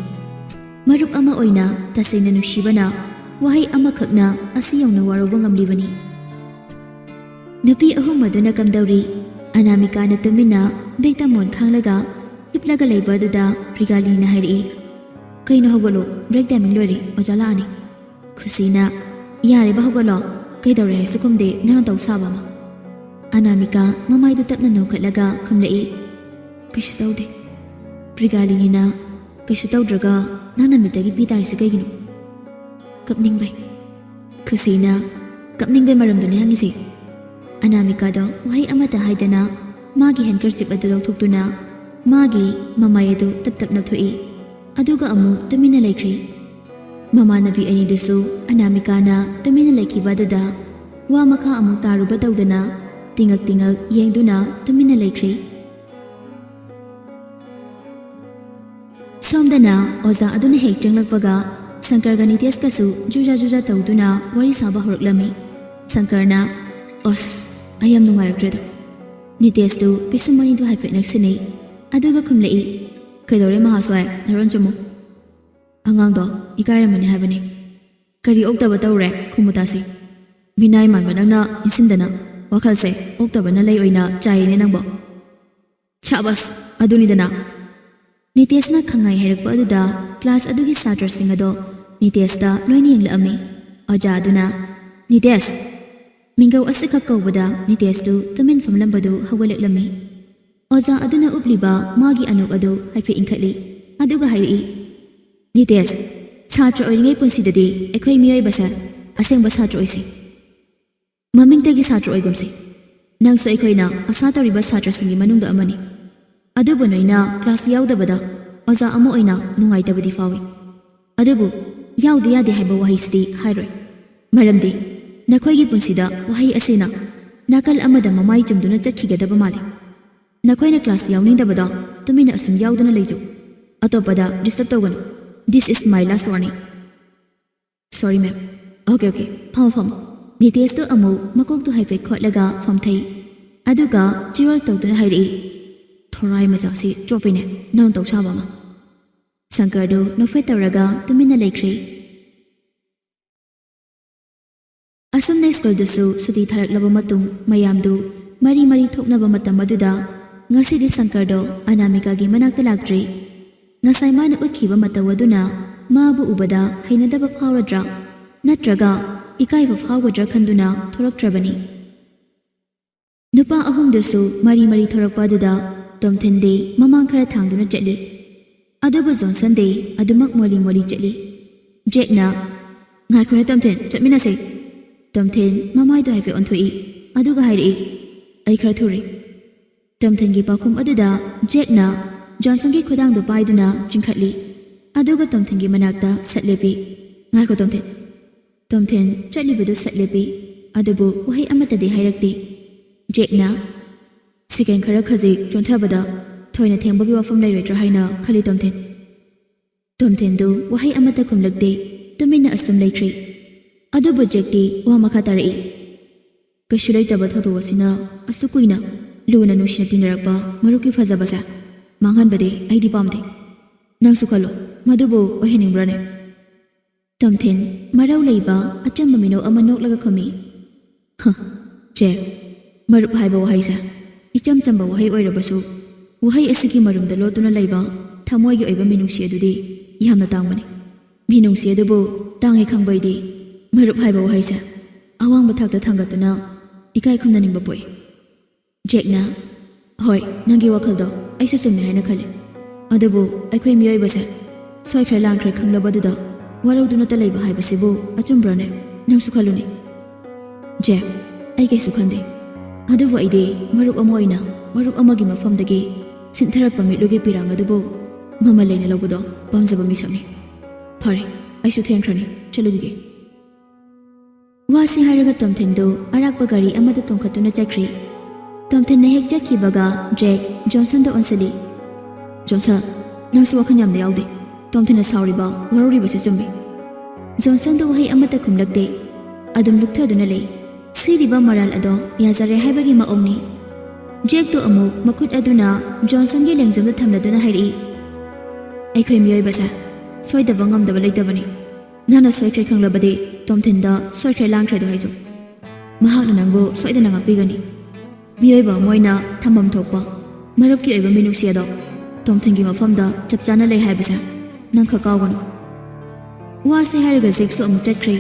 ꯃꯔꯨꯞ ꯑꯃ ꯑꯣꯏꯅ ꯇꯁꯦꯡꯅ ꯅꯨꯡꯁꯤꯕꯅ ꯋꯥꯍꯩ ꯑꯃꯈꯛꯅ ꯑꯁꯤ ꯌꯧꯅ ꯋꯥꯔꯧꯕ ꯉꯝꯂꯤꯕꯅꯤ꯫ ꯅꯨꯄꯤ ꯑꯍꯨꯝ ꯑꯗꯨꯅ ꯀꯝꯗꯧꯔꯤ? ꯑꯅꯥꯃꯤꯀꯥꯅ ꯇꯨꯃꯤꯟꯅ ꯕꯦꯛꯇ ꯃꯣꯟ ꯈꯥꯡꯂꯒ ꯍꯤꯞꯂꯒ ꯂꯩꯕ ꯑꯗꯨꯗ ꯄ꯭ꯔꯤꯒꯥꯂꯤꯅ ꯍꯥꯏꯔꯛꯏ, "ꯀꯩꯅꯣ, ꯍꯧꯒꯠꯂꯣ, ꯕ꯭ꯔꯦꯛ ꯇꯥꯏꯃꯤꯡ ꯂꯣꯏꯔꯦ, ꯑꯣꯖꯥ ꯂꯥꯛꯑꯅꯤ꯫" ꯈꯨꯁꯤꯅ, "ꯌꯥꯔꯦꯕ, ꯍꯧꯒꯠꯂꯣ, ꯀꯩꯗꯧꯔꯦ ꯍꯥꯏꯁꯨ ꯈꯨꯝꯗꯦ, ꯅꯪꯅ ꯇꯧ ꯁꯥꯕ ꯑꯃ꯫" ꯑꯅꯥꯃꯤꯀꯥ ꯃꯃꯥꯏꯗꯨ ꯇꯞꯅ ꯅꯣꯡꯈꯠꯂꯒ ꯈꯨꯝꯂꯛꯏ, "ꯀꯩꯁꯨ ꯇꯧꯗꯦ꯫" ꯄ꯭ꯔꯤꯒꯥꯂꯤꯅꯤꯅ, "ꯀꯩꯁꯨ ꯇꯧꯗ꯭ꯔꯒ ꯅꯪꯅ ꯃꯤꯠꯇꯒꯤ ꯄꯤ ꯇꯥꯔꯤꯁꯤ ꯀꯩꯒꯤꯅꯣ?" "ꯀꯞꯅꯤꯡꯕꯩ꯫" ꯈꯨꯁꯤꯅ, "ꯀꯞꯅꯤꯡꯕꯩ ꯃꯔꯝꯗꯨꯅꯦ ꯍꯪꯉꯤꯁꯤ꯫" ꯑꯅꯥꯃꯤꯀꯥꯗꯣ ꯋꯥꯍꯩ ꯑꯃꯠꯇ ꯍꯥꯏꯗꯅ ꯃꯥꯒꯤ ꯍꯦꯟꯀꯔꯆꯤꯞ ꯑꯗꯨ ꯂꯧꯊꯣꯛꯇꯨꯅ ꯃꯥꯒꯤ ꯃꯃꯥꯏ ꯑꯗꯨ ꯇꯞ ꯇꯞ ꯅꯞꯊꯣꯛꯏ꯫ ꯑꯗꯨꯒ ꯑꯃꯨꯛ ꯇꯨꯃꯤꯟꯅ ꯂꯩꯈ꯭ꯔꯦ꯫ ꯃꯃꯥꯟꯅꯕꯤ ꯑꯅꯤꯗꯨꯁꯨ ꯑꯅꯥꯃꯤꯀꯥꯅ ꯇꯨꯃꯤꯟꯅ ꯂꯩꯈꯤꯕ ꯑꯗꯨꯗ ꯋꯥ ꯃꯈꯥ ꯑꯃꯨꯛ ꯇꯥꯔꯨꯕ ꯇꯧꯗꯅ ꯇꯤꯉꯛ ꯇꯤꯉꯛ ꯌꯦꯡꯗꯨꯅ ꯇꯨꯃꯤꯟꯅ ꯂꯩꯈ꯭ꯔꯦ꯫ ꯁꯣꯝꯗꯅ ꯑꯣꯖꯥ ꯑꯗꯨꯅ ꯍꯦꯛ ꯆꯪꯂꯛꯄꯒ ꯁꯪꯀꯔꯒ ꯅꯤꯇꯦꯁꯀꯁꯨ ꯖꯨꯖꯥ ꯖꯨꯖꯥ ꯇꯧꯗꯨꯅ ꯋꯥꯔꯤ ꯁꯥꯕ ꯍꯧꯔꯛꯂꯝꯃꯤ꯫ ꯁꯪꯀꯔꯅ, "ꯑꯁ, ꯑꯩ ꯌꯥꯝ ꯅꯨꯡꯉꯥꯏꯔꯛꯇ꯭ꯔꯦꯗ꯫" ꯅꯤꯇꯦꯁꯇꯨ ꯄꯤꯁꯨꯝ ꯑꯅꯤꯗꯨ ꯍꯥꯏꯐꯦꯠ ꯅꯛꯁꯤꯟꯅꯩ꯫ ꯑꯗꯨꯒ ꯈꯨꯝꯂꯛꯏ, "ꯀꯩꯗꯧꯔꯦ ꯃꯍꯥꯁ꯭ꯋꯥꯏ, ꯅꯔꯣꯟ ꯆꯨꯝꯃꯨ꯫ ꯑꯉꯥꯡꯗꯣ ꯏꯀꯥꯏꯔꯝꯃꯅꯤ ꯍꯥꯏꯕꯅꯤ꯫ ꯀꯔꯤ ꯑꯣꯛꯇꯕ ꯇꯧꯔꯦ, ꯈꯨꯝꯃꯨ ꯇꯥꯁꯤ꯫ ꯃꯤꯅꯥꯏ ꯃꯥꯟꯕ ꯅꯪꯅ ꯏꯟꯁꯤꯟꯗꯅ ꯋꯥꯈꯜꯁꯦ ꯑꯣꯛꯇꯕꯅ ꯂꯩ ꯑꯣꯏꯅ ꯆꯥꯏꯔꯤꯅꯦ ꯅꯪꯕꯣ꯫ ꯁꯥꯕꯁ, ꯑꯗꯨꯅꯤꯗꯅ꯫" ꯅꯤꯇꯦꯁꯅ ꯈꯪꯉꯥꯏ ꯍꯥꯏꯔꯛꯄ ꯑꯗꯨꯗ ꯀ꯭ꯂꯥꯁ ꯑꯗꯨꯒꯤ ꯁꯥꯇ꯭ꯔꯁꯤꯡ ꯑꯗꯣ ꯅꯤꯇꯦꯁꯇ ꯂꯣꯏꯅ ꯌꯦꯡꯂꯛꯑꯝꯃꯤ꯫ ꯑꯣꯖꯥ ꯑꯗꯨꯅ, "ꯅꯤꯇꯦꯁ!" ꯃꯤꯡꯒꯧ ꯑꯁꯤꯈꯛ ꯀꯧꯕꯗ ꯅꯤꯇꯦꯁꯇꯨ ꯇꯨꯃꯤꯟ ꯐꯝꯂꯝꯕꯗꯨ ꯍꯧꯒꯠꯂꯛꯂꯝꯃꯤ꯫ ꯑꯣꯖꯥ ꯑꯗꯨꯅ ꯎꯞꯂꯤꯕ ꯃꯥꯒꯤ ꯑꯅꯣꯛ ꯑꯗꯨ ꯍꯥꯏꯐꯦꯠ ꯏꯟꯈꯠꯂꯤ, ꯑꯗꯨꯒ ꯍꯥꯏꯔꯛꯏ, "ꯅꯤꯇꯦꯁ, ꯁꯥꯇ꯭ꯔ ꯑꯣꯏꯔꯤꯉꯩ ꯄꯨꯟꯁꯤꯗꯗꯤ ꯑꯩꯈꯣꯏ ꯃꯤꯑꯣꯏꯕꯁꯦ ꯑꯁꯦꯡꯕ ꯁꯥꯇ꯭ꯔ ꯑꯣꯏꯁꯤ꯫ ꯃꯃꯤꯡꯇꯒꯤ ꯁꯥꯇ꯭ꯔ ꯑꯣꯏꯒꯨꯝꯁꯤ꯫ ꯅꯪꯁꯨ ꯑꯩꯈꯣꯏꯅ ꯑꯁꯥ ꯇꯧꯔꯤꯕ ꯁꯥꯇ꯭ꯔꯁꯤꯡꯒꯤ ꯃꯅꯨꯡꯗ ꯑꯃꯅꯤ꯫ ꯑꯗꯨꯕꯨ ꯅꯣꯏꯅ ꯀ꯭ꯂꯥꯁ ꯌꯥꯎꯗꯕꯗ ꯑꯣꯖꯥ ꯑꯃ ꯑꯣꯏꯅ ꯅꯨꯡꯉꯥꯏꯇꯕꯗꯤ ꯐꯥꯎꯏ꯫ ꯑꯗꯨꯕꯨ ꯌꯥꯎꯗ ꯌꯥꯗꯦ ꯍꯥꯏꯕ ꯋꯥꯍꯩꯁꯤꯗꯤ ꯍꯥꯏꯔꯣꯏ꯫ ꯃꯔꯝꯗꯤ ꯅꯈꯣꯏꯒꯤ ꯄꯨꯟꯁꯤꯗ ꯋꯥꯍꯩ ꯑꯁꯤꯅ ꯅꯥꯀꯜ ꯑꯃꯗ ꯃꯃꯥꯏ ꯆꯨꯝꯗꯨꯅ ꯆꯠꯈꯤꯒꯗꯕ ꯃꯥꯜꯂꯤ꯫ ꯅꯈꯣꯏꯅ class ꯌꯥꯎꯅꯤꯡꯗꯕꯗꯣ ꯇꯨꯃꯤꯟꯅ ꯑꯁꯨꯝ ꯌꯥꯎꯗꯨꯅ ꯂꯩꯖꯧ꯫ ꯑꯇꯣꯞꯄꯗ disturb ꯇꯧꯒꯅꯨ꯫ This is my last warning. Sorry, ma'am. Okay, okay. ꯐꯝꯃꯣ, ꯐꯝꯃꯣ꯫ ꯅꯤꯇꯦꯁꯇꯨ ꯑꯃꯨꯛ ꯃꯀꯣꯛꯇꯨ ꯍꯥꯏꯐꯦꯠ ꯈꯣꯠꯂꯒ ꯐꯝꯊꯩ꯫ ꯑꯗꯨꯒ ꯆꯤꯔꯣꯜ ꯇꯧꯗꯨꯅ ꯍꯥꯏꯔꯛꯏ, "ꯊꯣꯔꯥꯏ ꯃꯆꯥꯁꯤ ꯆꯣꯞꯄꯤꯅꯦ, ꯅꯪ ꯇꯧ ꯁꯥꯕ ꯑꯃ"꯫ ꯁꯪꯀꯔꯗꯨ ꯅꯣꯛꯐꯦꯠ ꯇꯧꯔꯒ ꯇꯨꯃꯤꯟꯅ ꯂꯩꯈ꯭ꯔꯦ꯫ ꯑꯁꯨꯝꯅ ꯁ꯭ꯀꯨꯜꯗꯨꯁꯨ ꯁꯨꯇꯤ ꯊꯥꯔꯛꯂꯕ ꯃꯇꯨꯡ ꯃꯌꯥꯝꯗꯨ ꯃꯔꯤ ꯃꯔꯤ ꯊꯣꯛꯅꯕ ꯃꯇꯝ ꯑꯗꯨꯗ ꯉꯁꯤꯗꯤ ꯁꯪꯀꯔꯗꯣ ꯑꯅꯥꯃꯤꯀꯥꯒꯤ ꯃꯅꯥꯛꯇ ꯂꯥꯛꯇ꯭ꯔꯤ꯫ ꯉꯁꯥꯏ ꯃꯥꯅ ꯎꯠꯈꯤꯕ ꯃꯇꯧ ꯑꯗꯨꯅ ꯃꯥꯕꯨ ꯎꯕꯗ ꯍꯩꯅꯗꯕ ꯐꯥꯎꯔꯗ꯭ꯔꯥ? ꯅꯠꯇ꯭ꯔꯒ ꯏꯀꯥꯏꯕ ꯐꯥꯎꯒꯗ꯭ꯔꯥ ꯈꯟꯗꯨꯅ ꯊꯣꯔꯛꯇ꯭ꯔꯕꯅꯤ꯫ ꯅꯨꯄꯥ ꯑꯍꯨꯝꯗꯨꯁꯨ ꯃꯔꯤ ꯃꯔꯤ ꯊꯣꯔꯛꯄ ꯑꯗꯨꯗ ꯇꯣꯝꯊꯤꯟꯗꯤ ꯃꯃꯥꯡ ꯈꯔ ꯊꯥꯡꯗꯨꯅ ꯆꯠꯂꯤ꯫ ꯑꯗꯨꯕꯨ ꯖꯣꯟꯁꯟꯗꯤ ꯑꯗꯨꯃꯛ ꯃꯣꯂꯤ ꯃꯣꯂꯤ ꯆꯠꯂꯤ꯫ ꯖꯦꯛꯅ, "ꯉꯥꯏꯈꯣꯅꯦ ꯇꯣꯝꯊꯤꯟ, ꯆꯠꯃꯤꯟꯅꯁꯦ"꯫ ꯇꯣꯝꯊꯤꯟ ꯃꯃꯥꯏꯗꯨ ꯍꯥꯏꯐꯦꯠ ꯑꯣꯟꯊꯣꯛꯏ, ꯑꯗꯨꯒ ꯍꯥꯏꯔꯛꯏ, "ꯑꯩ ꯈꯔ ꯊꯨꯔꯦ"꯫ ꯇꯣꯝꯊꯤꯟꯒꯤ ꯄꯥꯎꯈꯨꯝ ꯑꯗꯨꯗ ꯖꯦꯛꯅ ꯖꯣꯟꯁꯟꯒꯤ ꯈꯨꯗꯥꯡꯗꯨ ꯄꯥꯏꯗꯨꯅ ꯆꯤꯡꯈꯠꯂꯤ꯫ ꯑꯗꯨꯒ ꯇꯣꯝꯊꯤꯟꯒꯤ ꯃꯅꯥꯛꯇ ꯁꯠ ꯂꯦꯞꯄꯤ꯫ "ꯉꯥꯏꯈꯣ ꯇꯣꯝꯊꯤꯟ"꯫ ꯇꯣꯝꯊꯤꯟ ꯆꯠꯂꯤꯕꯗꯨ ꯁꯠ ꯂꯦꯞꯄꯤ꯫ ꯑꯗꯨꯕꯨ ꯋꯥꯍꯩ ꯑꯃꯠꯇꯗꯤ ꯍꯥꯏꯔꯛꯇꯦ꯫ ꯖꯦꯛꯅ, "ꯁꯦꯀꯦꯟ ꯈꯔ ꯈꯖꯤꯛ ꯆꯣꯟꯊꯕꯗ ꯊꯣꯏꯅ ꯊꯦꯡꯕꯒꯤ ꯋꯥꯐꯝ ꯂꯩꯔꯣꯏꯗ꯭ꯔꯥ ꯍꯥꯏꯅ ꯈꯜꯂꯤ ꯇꯣꯝꯊꯤꯟ"꯫ ꯇꯣꯝꯊꯤꯟꯗꯨ ꯋꯥꯍꯩ ꯑꯃꯠꯇ ꯈꯨꯝꯂꯛꯇꯦ, ꯇꯨꯃꯤꯟꯅ ꯑꯁꯨꯝ ꯂꯩꯈ꯭ꯔꯦ꯫ ꯑꯗꯨꯕꯨ ꯖꯦꯛꯇꯤ ꯋꯥ ꯃꯈꯥ ꯇꯥꯔꯛꯏ, "ꯀꯩꯁꯨ ꯂꯩꯇꯕ ꯊꯧꯗꯣꯛ ꯑꯁꯤꯅ ꯑꯁꯨꯛ ꯀꯨꯏꯅ ꯂꯨꯅ ꯅꯨꯡꯁꯤꯅ ꯇꯤꯟꯅꯔꯛꯄ ꯃꯔꯨꯞꯀꯤ ꯐꯖꯕꯁꯦ ꯃꯥꯡꯍꯟꯕꯗꯤ ꯑꯩꯗꯤ ꯄꯥꯝꯗꯦ꯫ ꯅꯪꯁꯨ ꯈꯜꯂꯣ, ꯃꯗꯨꯕꯨ ꯑꯣꯏꯍꯟꯅꯤꯡꯕ꯭ꯔꯥꯅꯦ?" ꯇꯣꯝꯊꯤꯟ ꯃꯔꯧ ꯂꯩꯕ ꯑꯆꯝꯕ ꯃꯤꯅꯣꯛ ꯑꯃ ꯅꯣꯛꯂꯒ ꯈꯨꯝꯃꯤ, "ꯍ, ꯆꯦ, ꯃꯔꯨꯞ ꯍꯥꯏꯕ ꯋꯥꯍꯩꯁꯦ ꯏꯆꯝ ꯆꯝꯕ ꯋꯥꯍꯩ ꯑꯣꯏꯔꯕꯁꯨ, ꯋꯥꯍꯩ ꯑꯁꯤꯒꯤ ꯃꯔꯨꯝꯗ ꯂꯣꯠꯇꯨꯅ ꯂꯩꯕ ꯊꯃꯣꯏꯒꯤ ꯑꯣꯏꯕ ꯃꯤꯅꯨꯡꯁꯤ ꯑꯗꯨꯗꯤ ꯌꯥꯝꯅ ꯇꯥꯡꯕꯅꯤ꯫ ꯃꯤꯅꯨꯡꯁꯤ ꯑꯗꯨꯕꯨ ꯇꯥꯡꯉꯦ ꯈꯪꯕ ꯑꯩꯗꯤ ꯃꯔꯨꯞ ꯍꯥꯏꯕ ꯋꯥꯍꯩꯁꯦ ꯑꯋꯥꯡꯕ ꯊꯥꯛꯇ ꯊꯥꯡꯒꯠꯇꯨꯅ ꯏꯀꯥꯏ ꯈꯨꯝꯅꯅꯤꯡꯕ ꯄꯣꯛꯏ"꯫ ꯖꯦꯛꯅ, "ꯍꯣꯏ, ꯅꯪꯒꯤ ꯋꯥꯈꯜꯗꯣ ꯑꯩꯁꯨ ꯆꯨꯝꯃꯦ ꯍꯥꯏꯅ ꯈꯜꯂꯤ꯫ ꯑꯗꯨꯕꯨ ꯑꯩꯈꯣꯏ ꯃꯤꯑꯣꯏꯕꯁꯦ ꯁꯣꯏꯈ꯭ꯔꯦ ꯂꯥꯟꯈ꯭ꯔꯦ ꯈꯪꯂꯕꯗꯨꯗ ꯋꯥꯔꯧꯗꯨꯅꯇ ꯂꯩꯕ ꯍꯥꯏꯕꯁꯤꯕꯨ ꯑꯆꯨꯝꯕ꯭ꯔꯅꯦ? ꯅꯪꯁꯨ ꯈꯜꯂꯨꯅꯦ"꯫ ꯖꯦꯛ, "ꯑꯩ ꯀꯩꯁꯨ ꯈꯟꯗꯦ꯫ ꯑꯗꯨꯕꯨ ꯑꯩꯗꯤ ꯃꯔꯨꯞ ꯑꯃ ꯑꯣꯏꯅ ꯃꯔꯨꯞ ꯑꯃꯒꯤ ꯃꯐꯝꯗꯒꯤ ꯁꯤꯟꯊꯔꯛꯄ ꯃꯤꯠꯂꯨꯒꯤ ꯄꯤꯔꯥꯡ ꯑꯗꯨꯕꯨ ꯃꯃꯜ ꯂꯩꯅ ꯂꯧꯕꯗꯣ ꯄꯥꯝꯖꯕ ꯃꯤꯁꯛꯅꯤ꯫ ꯐꯔꯦ, ꯑꯩꯁꯨ ꯊꯦꯡꯈ꯭ꯔꯅꯤ, ꯆꯠꯂꯨꯈꯤꯒꯦ꯫ ꯋꯥꯁꯤ ꯍꯥꯏꯔꯒ ꯇꯣꯝꯊꯤꯟꯗꯨ ꯑꯔꯥꯛꯄ ꯒꯥꯔꯤ ꯑꯃꯗ ꯇꯣꯡꯈꯠꯇꯨꯅ ꯆꯠꯈ꯭ꯔꯦ꯫ ꯇꯣꯝꯊꯤꯟꯅ ꯍꯦꯛ ꯆꯠꯈꯤꯕꯒ ꯖꯦꯛ ꯖꯣꯟꯁꯟꯗ ꯑꯣꯟꯁꯤꯜꯂꯤ꯫ "ꯖꯣꯟꯁꯟ, ꯅꯪꯁꯨ ꯋꯥꯈꯜ ꯌꯥꯝꯅ ꯌꯥꯎꯗꯦ꯫ ꯇꯣꯝꯊꯤꯟꯅ ꯁꯥꯎꯔꯤꯕ, ꯋꯥꯔꯧꯔꯤꯕꯁꯤ ꯆꯨꯝꯃꯤ꯫" ꯖꯣꯟꯁꯟꯗ ꯋꯥꯍꯩ ꯑꯃꯠꯇ ꯈꯨꯝꯂꯛꯇꯦ꯫ ꯑꯗꯨꯝ ꯂꯨꯞꯊꯗꯨꯅ ꯂꯩ꯫ ꯁꯤꯔꯤꯕ ꯃꯔꯥꯜ ꯑꯗꯣ ꯌꯥꯖꯔꯦ ꯍꯥꯏꯕꯒꯤ ꯃꯑꯣꯡꯅꯤ꯫ ꯖꯦꯛꯇꯨ ꯑꯃꯨꯛ ꯃꯈꯨꯠ ꯑꯗꯨꯅ ꯖꯣꯟꯁꯟꯒꯤ ꯂꯦꯡꯖꯨꯝꯗ ꯊꯝꯂꯗꯨꯅ ꯍꯥꯏꯔꯛꯏ, "ꯑꯩꯈꯣꯏ ꯃꯤꯑꯣꯏꯕꯁꯦ ꯁꯣꯏꯗꯕ ꯉꯝꯗꯕ ꯂꯩꯇꯕꯅꯤ꯫ ꯅꯪꯅ ꯁꯣꯏꯈ꯭ꯔꯦ ꯈꯪꯂꯕꯗꯤ ꯇꯣꯝꯊꯤꯟꯗ ꯁꯣꯏꯈ꯭ꯔꯦ ꯂꯥꯟꯈ꯭ꯔꯦꯗꯣ ꯍꯥꯏꯖꯧ꯫ ꯃꯍꯥꯛꯅ ꯅꯪꯕꯨ ꯁꯣꯏꯗꯅ ꯉꯥꯛꯄꯤꯒꯅꯤ꯫" ꯃꯤꯑꯣꯏꯕ ꯑꯃ ꯑꯣꯏꯅ ꯊꯝꯐꯝ ꯊꯣꯛꯄ ꯃꯔꯨꯞꯀꯤ ꯑꯣꯏꯕ ꯃꯤꯅꯨꯡꯁꯤ ꯑꯗꯣ ꯇꯣꯝꯊꯤꯟꯒꯤ ꯃꯐꯝꯗ ꯆꯞ ꯆꯥꯅ ꯂꯩ ꯍꯥꯏꯕꯁꯦ ꯅꯪ ꯈꯛ ꯀꯥꯎꯒꯅꯨ꯫ ꯋꯥꯁꯤ ꯍꯥꯏꯔꯒ ꯖꯦꯛꯁꯨ ꯑꯃꯨꯛ ꯆꯠꯈ꯭ꯔꯦ꯫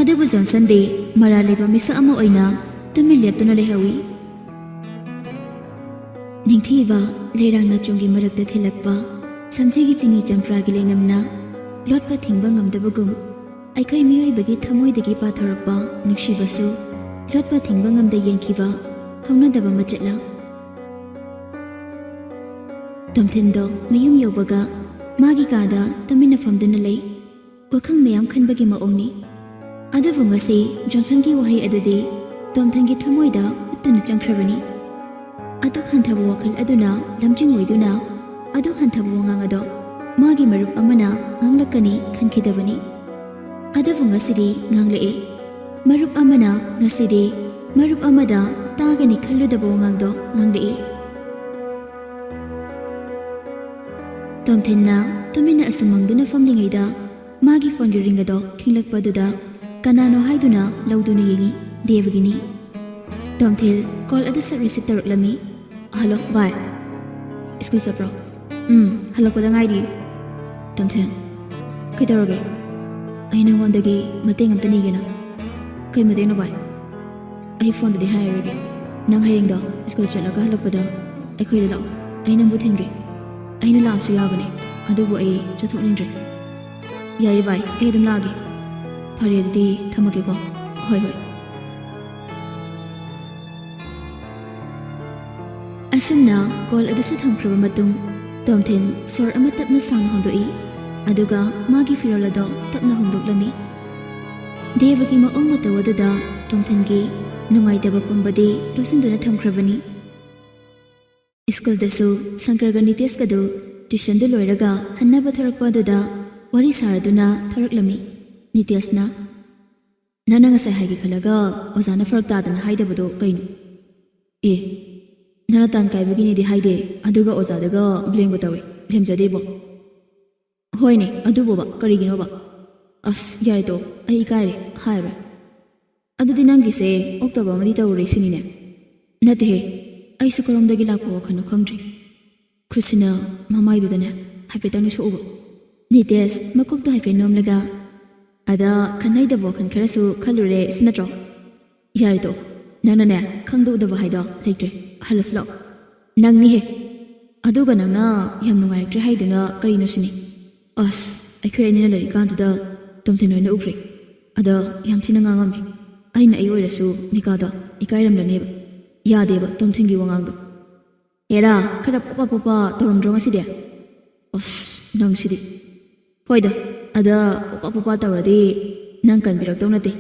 ꯑꯗꯨꯕꯨ ꯖꯣꯟꯁꯟꯗꯤ ꯃꯔꯥꯜ ꯂꯩꯕ ꯃꯤꯁꯛ ꯑꯃ ꯑꯣꯏꯅ ꯇꯨꯃꯤꯟ ꯂꯦꯞꯇꯨꯅ ꯂꯩꯍꯧꯏ꯫ ꯅꯤꯡꯊꯤꯕ ꯂꯩꯔꯥꯡ ꯅꯥꯆꯣꯝꯒꯤ ꯃꯔꯛꯇ ꯊꯤꯜꯂꯛꯄ ꯁꯝꯖꯤꯒꯤ ꯆꯤꯅꯤ ꯆꯝꯄ꯭ꯔꯥꯒꯤ ꯂꯩꯅꯝꯅ ꯂꯣꯠꯄ ꯊꯤꯡꯕ ꯉꯝꯗꯕꯒꯨꯝ, ꯑꯩꯈꯣꯏ ꯃꯤꯑꯣꯏꯕꯒꯤ ꯊꯃꯣꯏꯗꯒꯤ ꯄꯥꯊꯣꯔꯛꯄ ꯅꯨꯡꯁꯤꯕꯁꯨ ꯂꯣꯠꯄ ꯊꯤꯡꯕ ꯉꯝꯗ ꯌꯦꯡꯈꯤꯕ ꯍꯧꯅꯗꯕ ꯃꯆꯠꯂ꯫ ꯇꯣꯝꯊꯤꯟꯗꯣ ꯃꯌꯨꯝ ꯌꯧꯕꯒ ꯃꯥꯒꯤ ꯀꯥꯗ ꯇꯨꯃꯤꯟꯅ ꯐꯝꯗꯨꯅ ꯂꯩ꯫ ꯋꯥꯈꯜ ꯃꯌꯥꯝ ꯈꯟꯕꯒꯤ ꯃꯑꯣꯡꯅꯤ꯫ ꯑꯗꯨꯕꯨ ꯉꯁꯤ ꯖꯣꯟꯁꯟꯒꯤ ꯋꯥꯍꯩ ꯑꯗꯨꯗꯤ ꯇꯣꯝꯊꯤꯟꯒꯤ ꯊꯃꯣꯏꯗ ꯍꯨꯠꯇꯨꯅ ꯆꯪꯈ꯭ꯔꯕꯅꯤ꯫ ꯑꯗꯨꯛ ꯍꯟꯊꯕ ꯋꯥꯈꯜ ꯑꯗꯨꯅ ꯂꯝꯖꯤꯡ ꯑꯣꯏꯗꯨꯅ ꯑꯗꯨꯛ ꯍꯟꯊꯕ ꯋꯥꯉꯥꯡ ꯑꯗꯣ ꯃꯥꯒꯤ ꯃꯔꯨꯞ ꯑꯃꯅ ꯉꯥꯡꯂꯛꯀꯅꯤ ꯈꯟꯈꯤꯗꯕꯅꯤ꯫ ꯑꯗꯨꯕꯨ ꯉꯁꯤꯗꯤ ꯉꯥꯡꯂꯛꯑꯦ꯫ ꯃꯔꯨꯞ ꯑꯃꯅ ꯉꯁꯤꯗꯤ ꯃꯔꯨꯞ ꯑꯃꯗ ꯇꯥꯒꯅꯤ ꯈꯜꯂꯨꯗꯕ ꯋꯥꯉꯥꯡꯗꯣ ꯉꯥꯡꯂꯛꯏ꯫ ꯇꯣꯝꯊꯤꯟꯅ ꯇꯨꯃꯤꯟꯅ ꯑꯁꯨꯝ ꯃꯪꯗꯨꯅ ꯐꯝꯂꯤꯉꯩꯗ ꯃꯥꯒꯤ ꯐꯣꯟꯒꯤ ꯔꯤꯡ ꯑꯗꯣ ꯈꯤꯡꯂꯛꯄꯗꯨꯗ ꯀꯅꯥꯅꯣ ꯍꯥꯏꯗꯨꯅ ꯂꯧꯗꯨꯅ ꯌꯦꯡꯉꯤ꯫ ꯗꯦꯕꯒꯤꯅꯤ꯫ ꯇꯣꯝꯊꯤꯟ ꯀꯣꯜ ꯑꯗꯨ ꯁꯠ ꯔꯤꯁꯤꯞ ꯇꯧꯔꯛꯂꯝꯃꯤ꯫ "ꯍꯜꯂꯣ ꯚꯥꯏ, ꯁ꯭ꯀꯨꯜ ꯆꯠꯄ꯭ꯔꯣ?" "ꯎꯝ, ꯍꯜꯂꯛꯄꯗ ꯉꯥꯏꯔꯤ꯫" "ꯇꯣꯝꯊꯤꯟ, ꯀꯩꯗꯧꯔꯒꯦ? ꯑꯩ ꯅꯉꯣꯟꯗꯒꯤ ꯃꯇꯦꯡ ꯑꯝꯇ ꯅꯤꯒꯦꯅ꯫" "ꯀꯩ ꯃꯇꯦꯡꯅꯣ ꯚꯥꯏ?" "ꯑꯩ ꯐꯣꯟꯗꯗꯤ ꯍꯥꯏꯔꯔꯣꯏꯒꯦ꯫ ꯅꯪ ꯍꯌꯦꯡꯗꯣ ꯁ꯭ꯀꯨꯜ ꯆꯠꯂꯒ ꯍꯜꯂꯛꯄꯗ ꯑꯩꯈꯣꯏꯗ ꯂꯥꯛꯑꯣ꯫ ꯑꯩ ꯅꯪꯕꯨ ꯊꯤꯟꯒꯦ꯫ ꯑꯩꯅ ꯂꯥꯛꯑꯁꯨ ꯌꯥꯕꯅꯦ, ꯑꯗꯨꯕꯨ ꯑꯩ ꯆꯠꯊꯣꯛꯅꯤꯡꯗ꯭ꯔꯦ꯫" "ꯌꯥꯏꯌꯦ ꯚꯥꯏ, ꯑꯩ ꯑꯗꯨꯝ ꯂꯥꯛꯑꯒꯦ꯫" "ꯐꯔꯦ, ꯑꯗꯨꯗꯤ ꯊꯝꯃꯒꯦꯀꯣ꯫" "ꯍꯣꯏ, ꯍꯣꯏ꯫" ꯑꯁꯨꯝꯅ ꯀꯣꯜ ꯑꯗꯨꯁꯨ ꯊꯝꯈ꯭ꯔꯕ ꯃꯇꯨꯡ, ꯇꯣꯝꯊꯤꯟ ꯁꯣꯔ ꯑꯃ ꯇꯞꯅ ꯁꯥꯡꯅ ꯍꯣꯟꯗꯣꯛꯏ, ꯑꯗꯨꯒ ꯃꯥꯒꯤ ꯐꯤꯔꯣꯜ ꯑꯗꯣ ꯇꯞꯅ ꯍꯣꯡꯗꯣꯛꯂꯝꯃꯤ꯫ ꯗꯦꯕꯒꯤ ꯃꯑꯣꯡ ꯃꯇꯧ ꯑꯗꯨꯗ ꯇꯣꯝꯊꯤꯟꯒꯤ ꯅꯨꯡꯉꯥꯏꯇꯕ ꯄꯨꯝꯕꯗꯤ ꯂꯣꯠꯁꯤꯟꯗꯨꯅ ꯊꯝꯈ꯭ꯔꯕꯅꯤ꯫ ꯁ꯭ꯀꯨꯜꯗꯁꯨ ꯁꯪꯀꯔꯒ ꯅꯤꯇꯦꯁꯀꯗꯨ ꯇ꯭ꯌꯨꯁꯟꯗꯨ ꯂꯣꯏꯔꯒ ꯍꯟꯅꯕ ꯊꯣꯔꯛꯄ ꯑꯗꯨꯗ ꯋꯥꯔꯤ ꯁꯥꯔꯗꯨꯅ ꯊꯣꯔꯛꯂꯝꯃꯤ꯫ ꯅꯤꯇꯦꯁꯅ, "ꯅꯪꯅ ꯉꯁꯥꯏ ꯍꯥꯏꯒꯦ ꯈꯜꯂꯒ ꯑꯣꯖꯥꯅ ꯐꯔꯛ ꯇꯥꯗꯅ ꯍꯥꯏꯗꯕꯗꯣ ꯀꯩꯅꯣ?" "ꯑꯦ, ꯅꯪꯅ ꯇꯥꯟ ꯀꯥꯏꯕꯒꯤꯅꯦꯗꯤ ꯍꯥꯏꯗꯦ, ꯑꯗꯨꯒ ꯑꯣꯖꯥꯗꯒ ꯕ꯭ꯂꯦꯝꯒ ꯇꯧꯋꯦ꯫ ꯂꯦꯝꯖꯗꯦꯕꯣ꯫" "ꯍꯣꯏꯅꯦ, ꯑꯗꯨꯕꯨꯕ ꯀꯔꯤꯒꯤꯅꯣꯕ?" "ꯑꯁ, ꯌꯥꯔꯦ ꯇꯣꯛꯑꯣ, ꯑꯩ ꯏꯀꯥꯏꯔꯦ, ꯍꯥꯏꯔꯣꯏ꯫" "ꯑꯗꯨꯗꯤ ꯅꯪꯒꯤꯁꯦ ꯑꯣꯛꯇꯕ ꯑꯃꯗꯤ ꯇꯧꯔꯨꯔꯦ ꯁꯤꯅꯤꯅꯦ?" "ꯅꯠꯇꯦꯍꯦ, ꯑꯩꯁꯨ ꯀꯔꯣꯝꯗꯒꯤ ꯂꯥꯛꯄ ꯋꯥꯈꯜꯅꯣ ꯈꯪꯗ꯭ꯔꯦ꯫" ꯈꯨꯠꯁꯤꯅ ꯃꯃꯥꯏꯗꯨꯗꯅꯦ ꯍꯥꯏꯐꯦꯠꯇꯪ ꯁꯣꯛꯎꯕ꯫ ꯅꯤꯇꯦꯁ ꯃꯀꯣꯛꯇꯣ ꯍꯥꯏꯐꯦꯠ ꯅꯣꯝꯂꯒ, "ꯑꯗ ꯈꯟꯅꯩꯗꯕ ꯋꯥꯈꯜ ꯈꯔꯁꯨ ꯈꯜꯂꯨꯔꯦ ꯁꯤ ꯅꯠꯇ꯭ꯔꯣ?" "ꯌꯥꯔꯦ ꯇꯣꯛꯑꯣ, ꯅꯪꯅꯅꯦ ꯈꯪꯗꯣꯛꯗꯕ ꯍꯥꯏꯗꯣ ꯂꯩꯇ꯭ꯔꯦ, ꯍꯜꯂꯁꯤ ꯂꯥꯛꯑꯣ꯫" "ꯅꯪꯅꯤꯍꯦ꯫ ꯑꯗꯨꯒ ꯅꯪꯅ ꯌꯥꯝ ꯅꯨꯡꯉꯥꯏꯔꯛꯇ꯭ꯔꯦ ꯍꯥꯏꯗꯨꯅ ꯀꯔꯤꯅꯣ ꯁꯤꯅꯤ?" "ꯑꯁ, ꯑꯩꯈꯣꯏ ꯑꯅꯤꯅ ꯂꯩꯔꯤꯀꯥꯟꯗꯨꯗ ꯇꯣꯝꯊꯤꯟ ꯍꯣꯏꯅ ꯎꯈ꯭ꯔꯦ꯫ ꯑꯗ ꯌꯥꯝ ꯊꯤꯅ ꯉꯥꯡꯉꯝꯃꯦ꯫ ꯑꯩꯅ ꯑꯩ ꯑꯣꯏꯔꯁꯨ ꯃꯤꯀꯥꯗꯣ ꯏꯀꯥꯏꯔꯝꯂꯅꯦꯕ꯫ ꯌꯥꯗꯦꯕ ꯇꯣꯝꯊꯤꯟꯒꯤ ꯋꯥꯉꯥꯡꯗꯣ꯫" "ꯍꯦꯔꯥ, ꯈꯔ ꯄꯣꯄꯥ ꯄꯣꯄꯥ ꯇꯧꯔꯝꯗ꯭ꯔꯣ ꯉꯁꯤꯗꯤ?" "ꯑꯁ, ꯅꯪꯁꯤꯗꯤ꯫" "ꯍꯣꯏꯗ, ꯑꯗ ꯄꯣꯄꯥ ꯄꯣꯄꯥ ꯇꯧꯔꯗꯤ ꯅꯪ ꯀꯟꯕꯤꯔꯛꯇꯧ ꯅꯠꯇꯦ꯫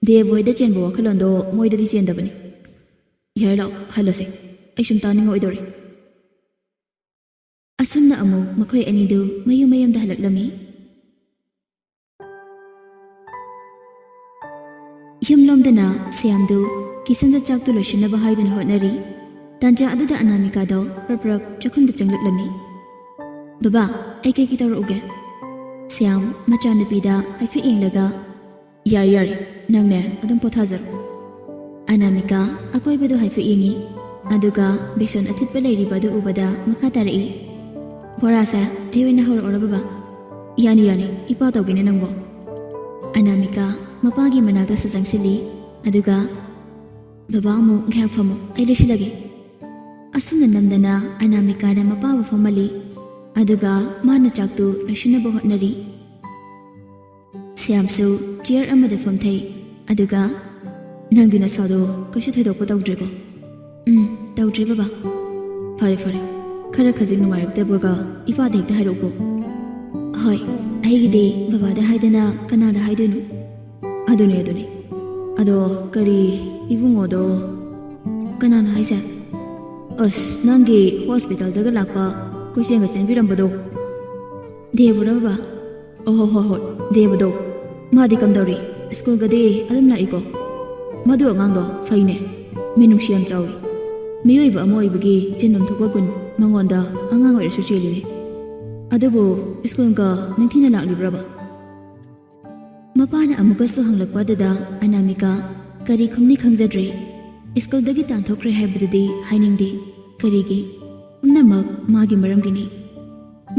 ꯗꯦꯕ ꯍꯣꯏꯗ ꯆꯦꯟꯕ ꯋꯥꯈꯜꯂꯣꯟꯗꯣ ꯃꯣꯏꯗꯗꯤ ꯆꯦꯟꯗꯕꯅꯤ꯫ ꯌꯥꯔꯦ, ꯂꯥꯛꯑꯣ, ꯍꯜꯂꯁꯦ꯫ ꯑꯩ ꯁꯨꯝ ꯇꯥꯅꯤꯡꯉꯛꯑꯣꯏꯗꯧꯔꯦ꯫" ꯑꯁꯨꯝꯅ ꯑꯃꯨꯛ ꯃꯈꯣꯏ ꯑꯅꯤꯗꯨ ꯃꯌꯨꯝ ꯃꯌꯨꯝꯗ ꯍꯜꯂꯛꯂꯝꯃꯤ꯫ ꯌꯨꯝꯂꯣꯝꯗꯅ ꯁ꯭ꯌꯥꯝꯗꯨ ꯀꯤꯆꯟꯗ ꯆꯥꯛꯇꯨ ꯂꯣꯏꯁꯤꯟꯅꯕ ꯍꯥꯏꯗꯨꯅ ꯍꯣꯠꯅꯔꯤ꯫ ꯇꯥꯟꯖꯥ ꯑꯗꯨꯗ ꯑꯅꯥꯃꯤꯀꯥꯗꯣ ꯄ꯭ꯔꯞ ꯄ꯭ꯔꯞ ꯆꯥꯛꯈꯨꯝꯗ ꯆꯪꯂꯛꯂꯝꯃꯤ꯫ "ꯕꯕꯥ, ꯑꯩ ꯀꯩ ꯀꯩ ꯇꯧꯔꯛꯎꯒꯦ?" ꯁ꯭ꯌꯥꯝ ꯃꯆꯥꯅꯨꯄꯤꯗ ꯍꯥꯏꯐꯦꯠ ꯌꯦꯡꯂꯒ, "ꯌꯥꯔꯦ, ꯌꯥꯔꯦ, ꯅꯪꯅꯦ ꯑꯗꯨꯝ ꯄꯣꯊꯥꯖꯔꯣ꯫" ꯑꯅꯥꯃꯤꯀꯥ ꯑꯀꯣꯏꯕꯗꯨ ꯍꯥꯏꯐꯦꯠ ꯌꯦꯡꯉꯤ, ꯑꯗꯨꯒ ꯕꯦꯁꯣꯟ ꯑꯊꯤꯠꯄ ꯂꯩꯔꯤꯕ ꯑꯗꯨ ꯎꯕꯗ ꯃꯈꯥ ꯇꯥꯔꯛꯏ, "ꯕꯣꯔꯥꯁꯦ ꯑꯩ ꯑꯣꯏꯅ ꯍꯧꯔꯛꯑꯣꯔ ꯕꯕꯥ?" "ꯌꯥꯅꯤ, ꯌꯥꯅꯤ, ꯏꯄꯥ ꯇꯧꯒꯦꯅꯦ ꯅꯪꯕꯣ꯫" ꯑꯅꯥꯃꯤꯀꯥ ꯃꯄꯥꯒꯤ ꯃꯅꯥꯛꯇꯁꯨ ꯆꯪꯁꯤꯜꯂꯤ, ꯑꯗꯨꯒ "ꯕꯕꯥ ꯑꯃꯨꯛ ꯉꯥꯏꯍꯥꯛ ꯐꯝꯃꯣ, ꯑꯩ ꯂꯣꯏꯁꯤꯜꯂꯒꯦ꯫" ꯑꯁꯨꯝꯅ ꯅꯝꯗꯅ ꯑꯅꯥꯃꯤꯀꯥꯅ ꯃꯄꯥꯕꯨ ꯐꯝꯍꯜꯂꯤ, ꯑꯗꯨꯒ ꯃꯥꯅ ꯆꯥꯛꯇꯨ ꯂꯣꯏꯁꯤꯟꯅꯕ ꯍꯣꯠꯅꯔꯤ꯫ ꯁ꯭ꯌꯥꯝꯁꯨ ꯆꯤꯌꯔ ꯑꯃꯗ ꯐꯝꯊꯩ, ꯑꯗꯨꯒ, "ꯅꯪꯗꯤ ꯅꯁꯥꯗꯣ ꯀꯩꯁꯨ ꯊꯣꯏꯗꯣꯛꯄ ꯇꯧꯗ꯭ꯔꯦꯀꯣ?" "ꯎꯝ, ꯇꯧꯗ꯭ꯔꯦ ꯕꯕꯥ꯫" "ꯐꯔꯦ, ꯐꯔꯦ꯫ ꯈꯔ ꯈꯖꯤꯛ ꯅꯨꯡꯉꯥꯏꯔꯛꯇꯕꯒ ꯏꯄꯥꯗ ꯍꯦꯛꯇ ꯍꯥꯏꯔꯛꯎꯀꯣ꯫ ꯍꯣꯏ, ꯑꯩꯒꯤꯗꯤ ꯕꯕꯥꯗ ꯍꯥꯏꯗꯅ ꯀꯅꯥꯗ ꯍꯥꯏꯗꯣꯏꯅꯣ? ꯑꯗꯨꯅꯦ, ꯑꯗꯨꯅꯦ꯫ ꯑꯗꯣ ꯀꯔꯤ, ꯏꯕꯨꯡꯉꯣꯗꯣ? ꯀꯅꯥꯅꯣ ꯍꯥꯏꯁꯦ? ꯑꯁ, ꯅꯪꯒꯤ ꯍꯣꯁꯄꯤꯇꯥꯜꯗꯒ ꯂꯥꯛꯄ ꯀꯣꯏꯆꯦꯟꯒ ꯆꯦꯟꯕꯤꯔꯝꯕꯗꯣ? ꯗꯦꯕꯨꯔꯣ ꯕꯕꯥ? ꯑꯣ, ꯍꯣ, ꯍꯣ, ꯍꯣꯏ, ꯗꯦꯕꯗꯣ꯫ ꯃꯥꯗꯤ ꯀꯝꯗꯧꯔꯤ? ꯁ꯭ꯀꯨꯜꯒꯗꯤ ꯑꯗꯨꯝ ꯂꯥꯛꯏꯀꯣ? ꯃꯗꯨ ꯑꯉꯥꯡꯗꯣ ꯐꯩꯅꯦ꯫ ꯃꯤꯅꯨꯡꯁꯤ ꯌꯥꯝ ꯆꯥꯎꯏ꯫ ꯃꯤꯑꯣꯏꯕ ꯑꯃ ꯑꯣꯏꯕꯒꯤ ꯆꯤꯟꯗꯨꯝ ꯊꯣꯛꯄ ꯒꯨꯟ ꯃꯉꯣꯟꯗ ꯑꯉꯥꯡ ꯑꯣꯏꯔꯁꯨ ꯆꯦꯜꯂꯤꯅꯦ꯫ ꯑꯗꯨꯕꯨ ꯁ꯭ꯀꯨꯜꯒ ꯅꯤꯡꯊꯤꯅ ꯂꯥꯛꯂꯤꯕ꯭ꯔꯕ? ꯃꯄꯥꯅ ꯑꯃꯨꯛꯀꯁꯨ ꯍꯪꯂꯛꯄ ꯑꯗꯨꯗ ꯑꯅꯥꯃꯤꯀꯥ ꯀꯔꯤ ꯈꯨꯝꯅꯤ ꯈꯪꯖꯗ꯭ꯔꯦ꯫ ꯁ꯭ꯀꯨꯜꯗꯒꯤ ꯇꯥꯟꯊꯣꯛꯈ꯭ꯔꯦ ꯍꯥꯏꯕꯗꯨꯗꯤ ꯍꯥꯏꯅꯤꯡꯗꯦ꯫ ꯀꯔꯤꯒꯤ? ꯄꯨꯝꯅꯃꯛ ꯃꯥꯒꯤ ꯃꯔꯝꯒꯤꯅꯤ꯫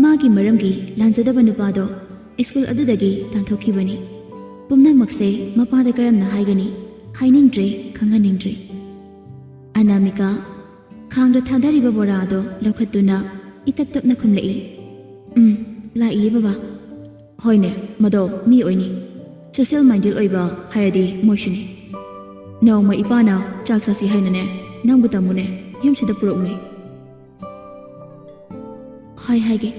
ꯃꯥꯒꯤ ꯃꯔꯝꯒꯤ ꯂꯥꯟꯖꯗꯕ ꯅꯨꯄꯥꯗꯣ ꯁ꯭ꯀꯨꯜ ꯑꯗꯨꯗꯒꯤ ꯇꯥꯟꯊꯣꯛꯈꯤꯕꯅꯤ꯫ ꯄꯨꯝꯅꯃꯛꯁꯦ ꯃꯄꯥꯗ ꯀꯔꯝꯅ ꯍꯥꯏꯒꯅꯤ? ꯍꯥꯏꯅꯤꯡꯗ꯭ꯔꯦ, ꯈꯪꯍꯟꯅꯤꯡꯗ꯭ꯔꯦ꯫ ꯑꯅꯥꯃꯤꯀꯥ ꯈꯥꯡꯗ ꯊꯥꯗꯔꯤꯕ ꯕꯣꯔꯥ ꯑꯗꯣ ꯂꯧꯈꯠꯇꯨꯅ ꯏꯇꯞ ꯇꯞꯅ ꯈꯨꯝꯂꯛꯏ, "ꯎꯝ, ꯂꯥꯛꯏꯌꯦ ꯕꯕꯥ꯫" "ꯍꯣꯏꯅꯦ, ꯃꯗꯣ ꯃꯤ ꯑꯣꯏꯅꯤ꯫ ꯁꯣꯁꯤꯌꯦꯜ ꯃꯥꯏꯟꯗꯦꯗ ꯑꯣꯏꯕ ꯍꯥꯏꯔꯗꯤ ꯃꯣꯏꯁꯨꯅꯤ꯫ ꯅꯣꯡꯃ ꯏꯄꯥꯅ ꯆꯥꯛ ꯆꯥꯁꯤ ꯍꯥꯏꯅꯅꯦ, ꯅꯪꯕꯨ ꯇꯝꯃꯨꯅꯦ, ꯌꯨꯝꯁꯤꯗ ꯄꯨꯔꯛꯎꯅꯦ꯫" "ꯍꯣꯏ, ꯍꯥꯏꯒꯦ꯫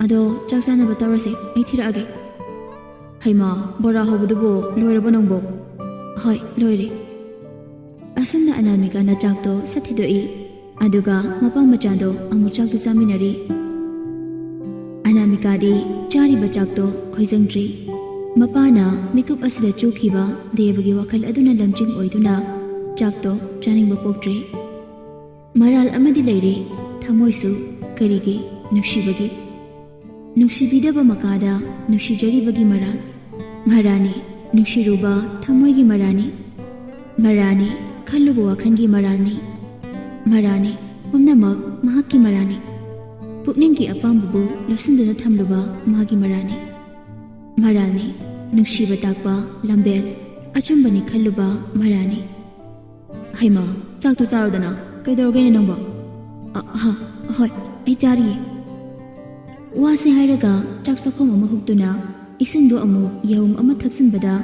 ꯑꯗꯣ ꯆꯥꯛ ꯆꯥꯅꯕ ꯇꯧꯔꯁꯦ, ꯑꯩ ꯊꯤꯔꯛꯑꯒꯦ꯫" "ꯍꯩꯃꯥ, ꯕꯣꯔꯥ ꯍꯧꯕꯗꯨꯕꯨ ꯂꯣꯏꯔꯕꯣ ꯅꯪꯕꯣ?" "ꯍꯣꯏ, ꯂꯣꯏꯔꯦ꯫" ꯑꯁꯨꯝꯅ ꯑꯅꯥꯃꯤꯀꯥꯅ ꯆꯥꯛꯇꯣ ꯁꯠ ꯊꯤꯗꯣꯛꯏ꯫ ꯑꯗꯨꯒ ꯃꯄꯥ ꯃꯆꯥꯗꯣ ꯑꯃꯨꯛ ꯆꯥꯛꯇꯨ ꯆꯥꯃꯤꯟꯅꯔꯤ꯫ ꯑꯅꯥꯃꯤꯀꯥꯗꯤ ꯆꯥꯔꯤꯕ ꯆꯥꯛꯇꯣ ꯈꯣꯏꯖꯪꯗ꯭ꯔꯤ꯫ ꯃꯄꯥꯅ ꯃꯤꯀꯨꯞ ꯑꯁꯤꯗ ꯆꯨꯈꯤꯕ ꯗꯦꯕꯒꯤ ꯋꯥꯈꯜ ꯑꯗꯨꯅ ꯂꯝꯖꯤꯡ ꯑꯣꯏꯗꯨꯅ ꯆꯥꯛꯇꯣ ꯆꯥꯅꯤꯡꯕ ꯄꯣꯛꯇ꯭ꯔꯤ꯫ ꯃꯔꯥꯜ ꯑꯃꯗꯤ ꯂꯩꯔꯦ, ꯊꯃꯣꯏꯁꯨ꯫ ꯀꯔꯤꯒꯤ? ꯅꯨꯡꯁꯤꯕꯒꯤ꯫ ꯅꯨꯡꯁꯤꯕꯤꯗꯕ ꯃꯀꯥꯗ ꯅꯨꯡꯁꯤꯖꯔꯤꯕꯒꯤ ꯃꯔꯥꯜ꯫ ꯃꯔꯥꯅꯤ, ꯅꯨꯡꯁꯤꯔꯨꯕ ꯊꯃꯣꯏꯒꯤ ꯃꯔꯥꯅꯤ꯫ ꯃꯔꯥꯅꯤ, ꯈꯜꯂꯨꯕ ꯋꯥꯈꯜꯒꯤ ꯃꯔꯥꯜꯅꯤ꯫ ꯃꯔꯥꯅꯤ, ꯄꯨꯝꯅꯃꯛ ꯃꯍꯥꯛꯀꯤ ꯃꯔꯥꯅꯤ꯫ ꯄꯨꯛꯅꯤꯡꯒꯤ ꯑꯄꯥꯝꯕꯕꯨ ꯂꯣꯠꯁꯤꯟꯗꯨꯅ ꯊꯝꯂꯨꯕ ꯃꯥꯒꯤ ꯃꯔꯥꯅꯤ꯫ ꯃꯔꯥꯜꯅꯤ, ꯅꯨꯡꯁꯤꯕ ꯇꯥꯛꯄ ꯂꯝꯕꯦꯜ, ꯑꯆꯨꯝꯕꯅꯤ ꯈꯜꯂꯨꯕ ꯃꯔꯥꯅꯤ꯫ "ꯍꯩꯃꯥ, ꯆꯥꯛꯇꯣ ꯆꯥꯔꯣꯗꯅ, ꯀꯩꯗꯧꯔꯒꯦꯅꯦ ꯅꯪꯕꯣ?" "ꯑ, ꯍꯥ, ꯍꯣꯏ, ꯑꯩ ꯆꯥꯔꯤꯌꯦ꯫" ꯋꯥꯁꯦ ꯍꯥꯏꯔꯒ ꯆꯥꯛ ꯆꯥꯛꯈꯣꯝ ꯑꯃ ꯍꯨꯛꯇꯨꯅ ꯏꯁꯤꯡꯗꯣ ꯑꯃꯨꯛ ꯌꯥꯍꯨꯝ ꯑꯃ ꯊꯛꯆꯤꯟꯕꯗ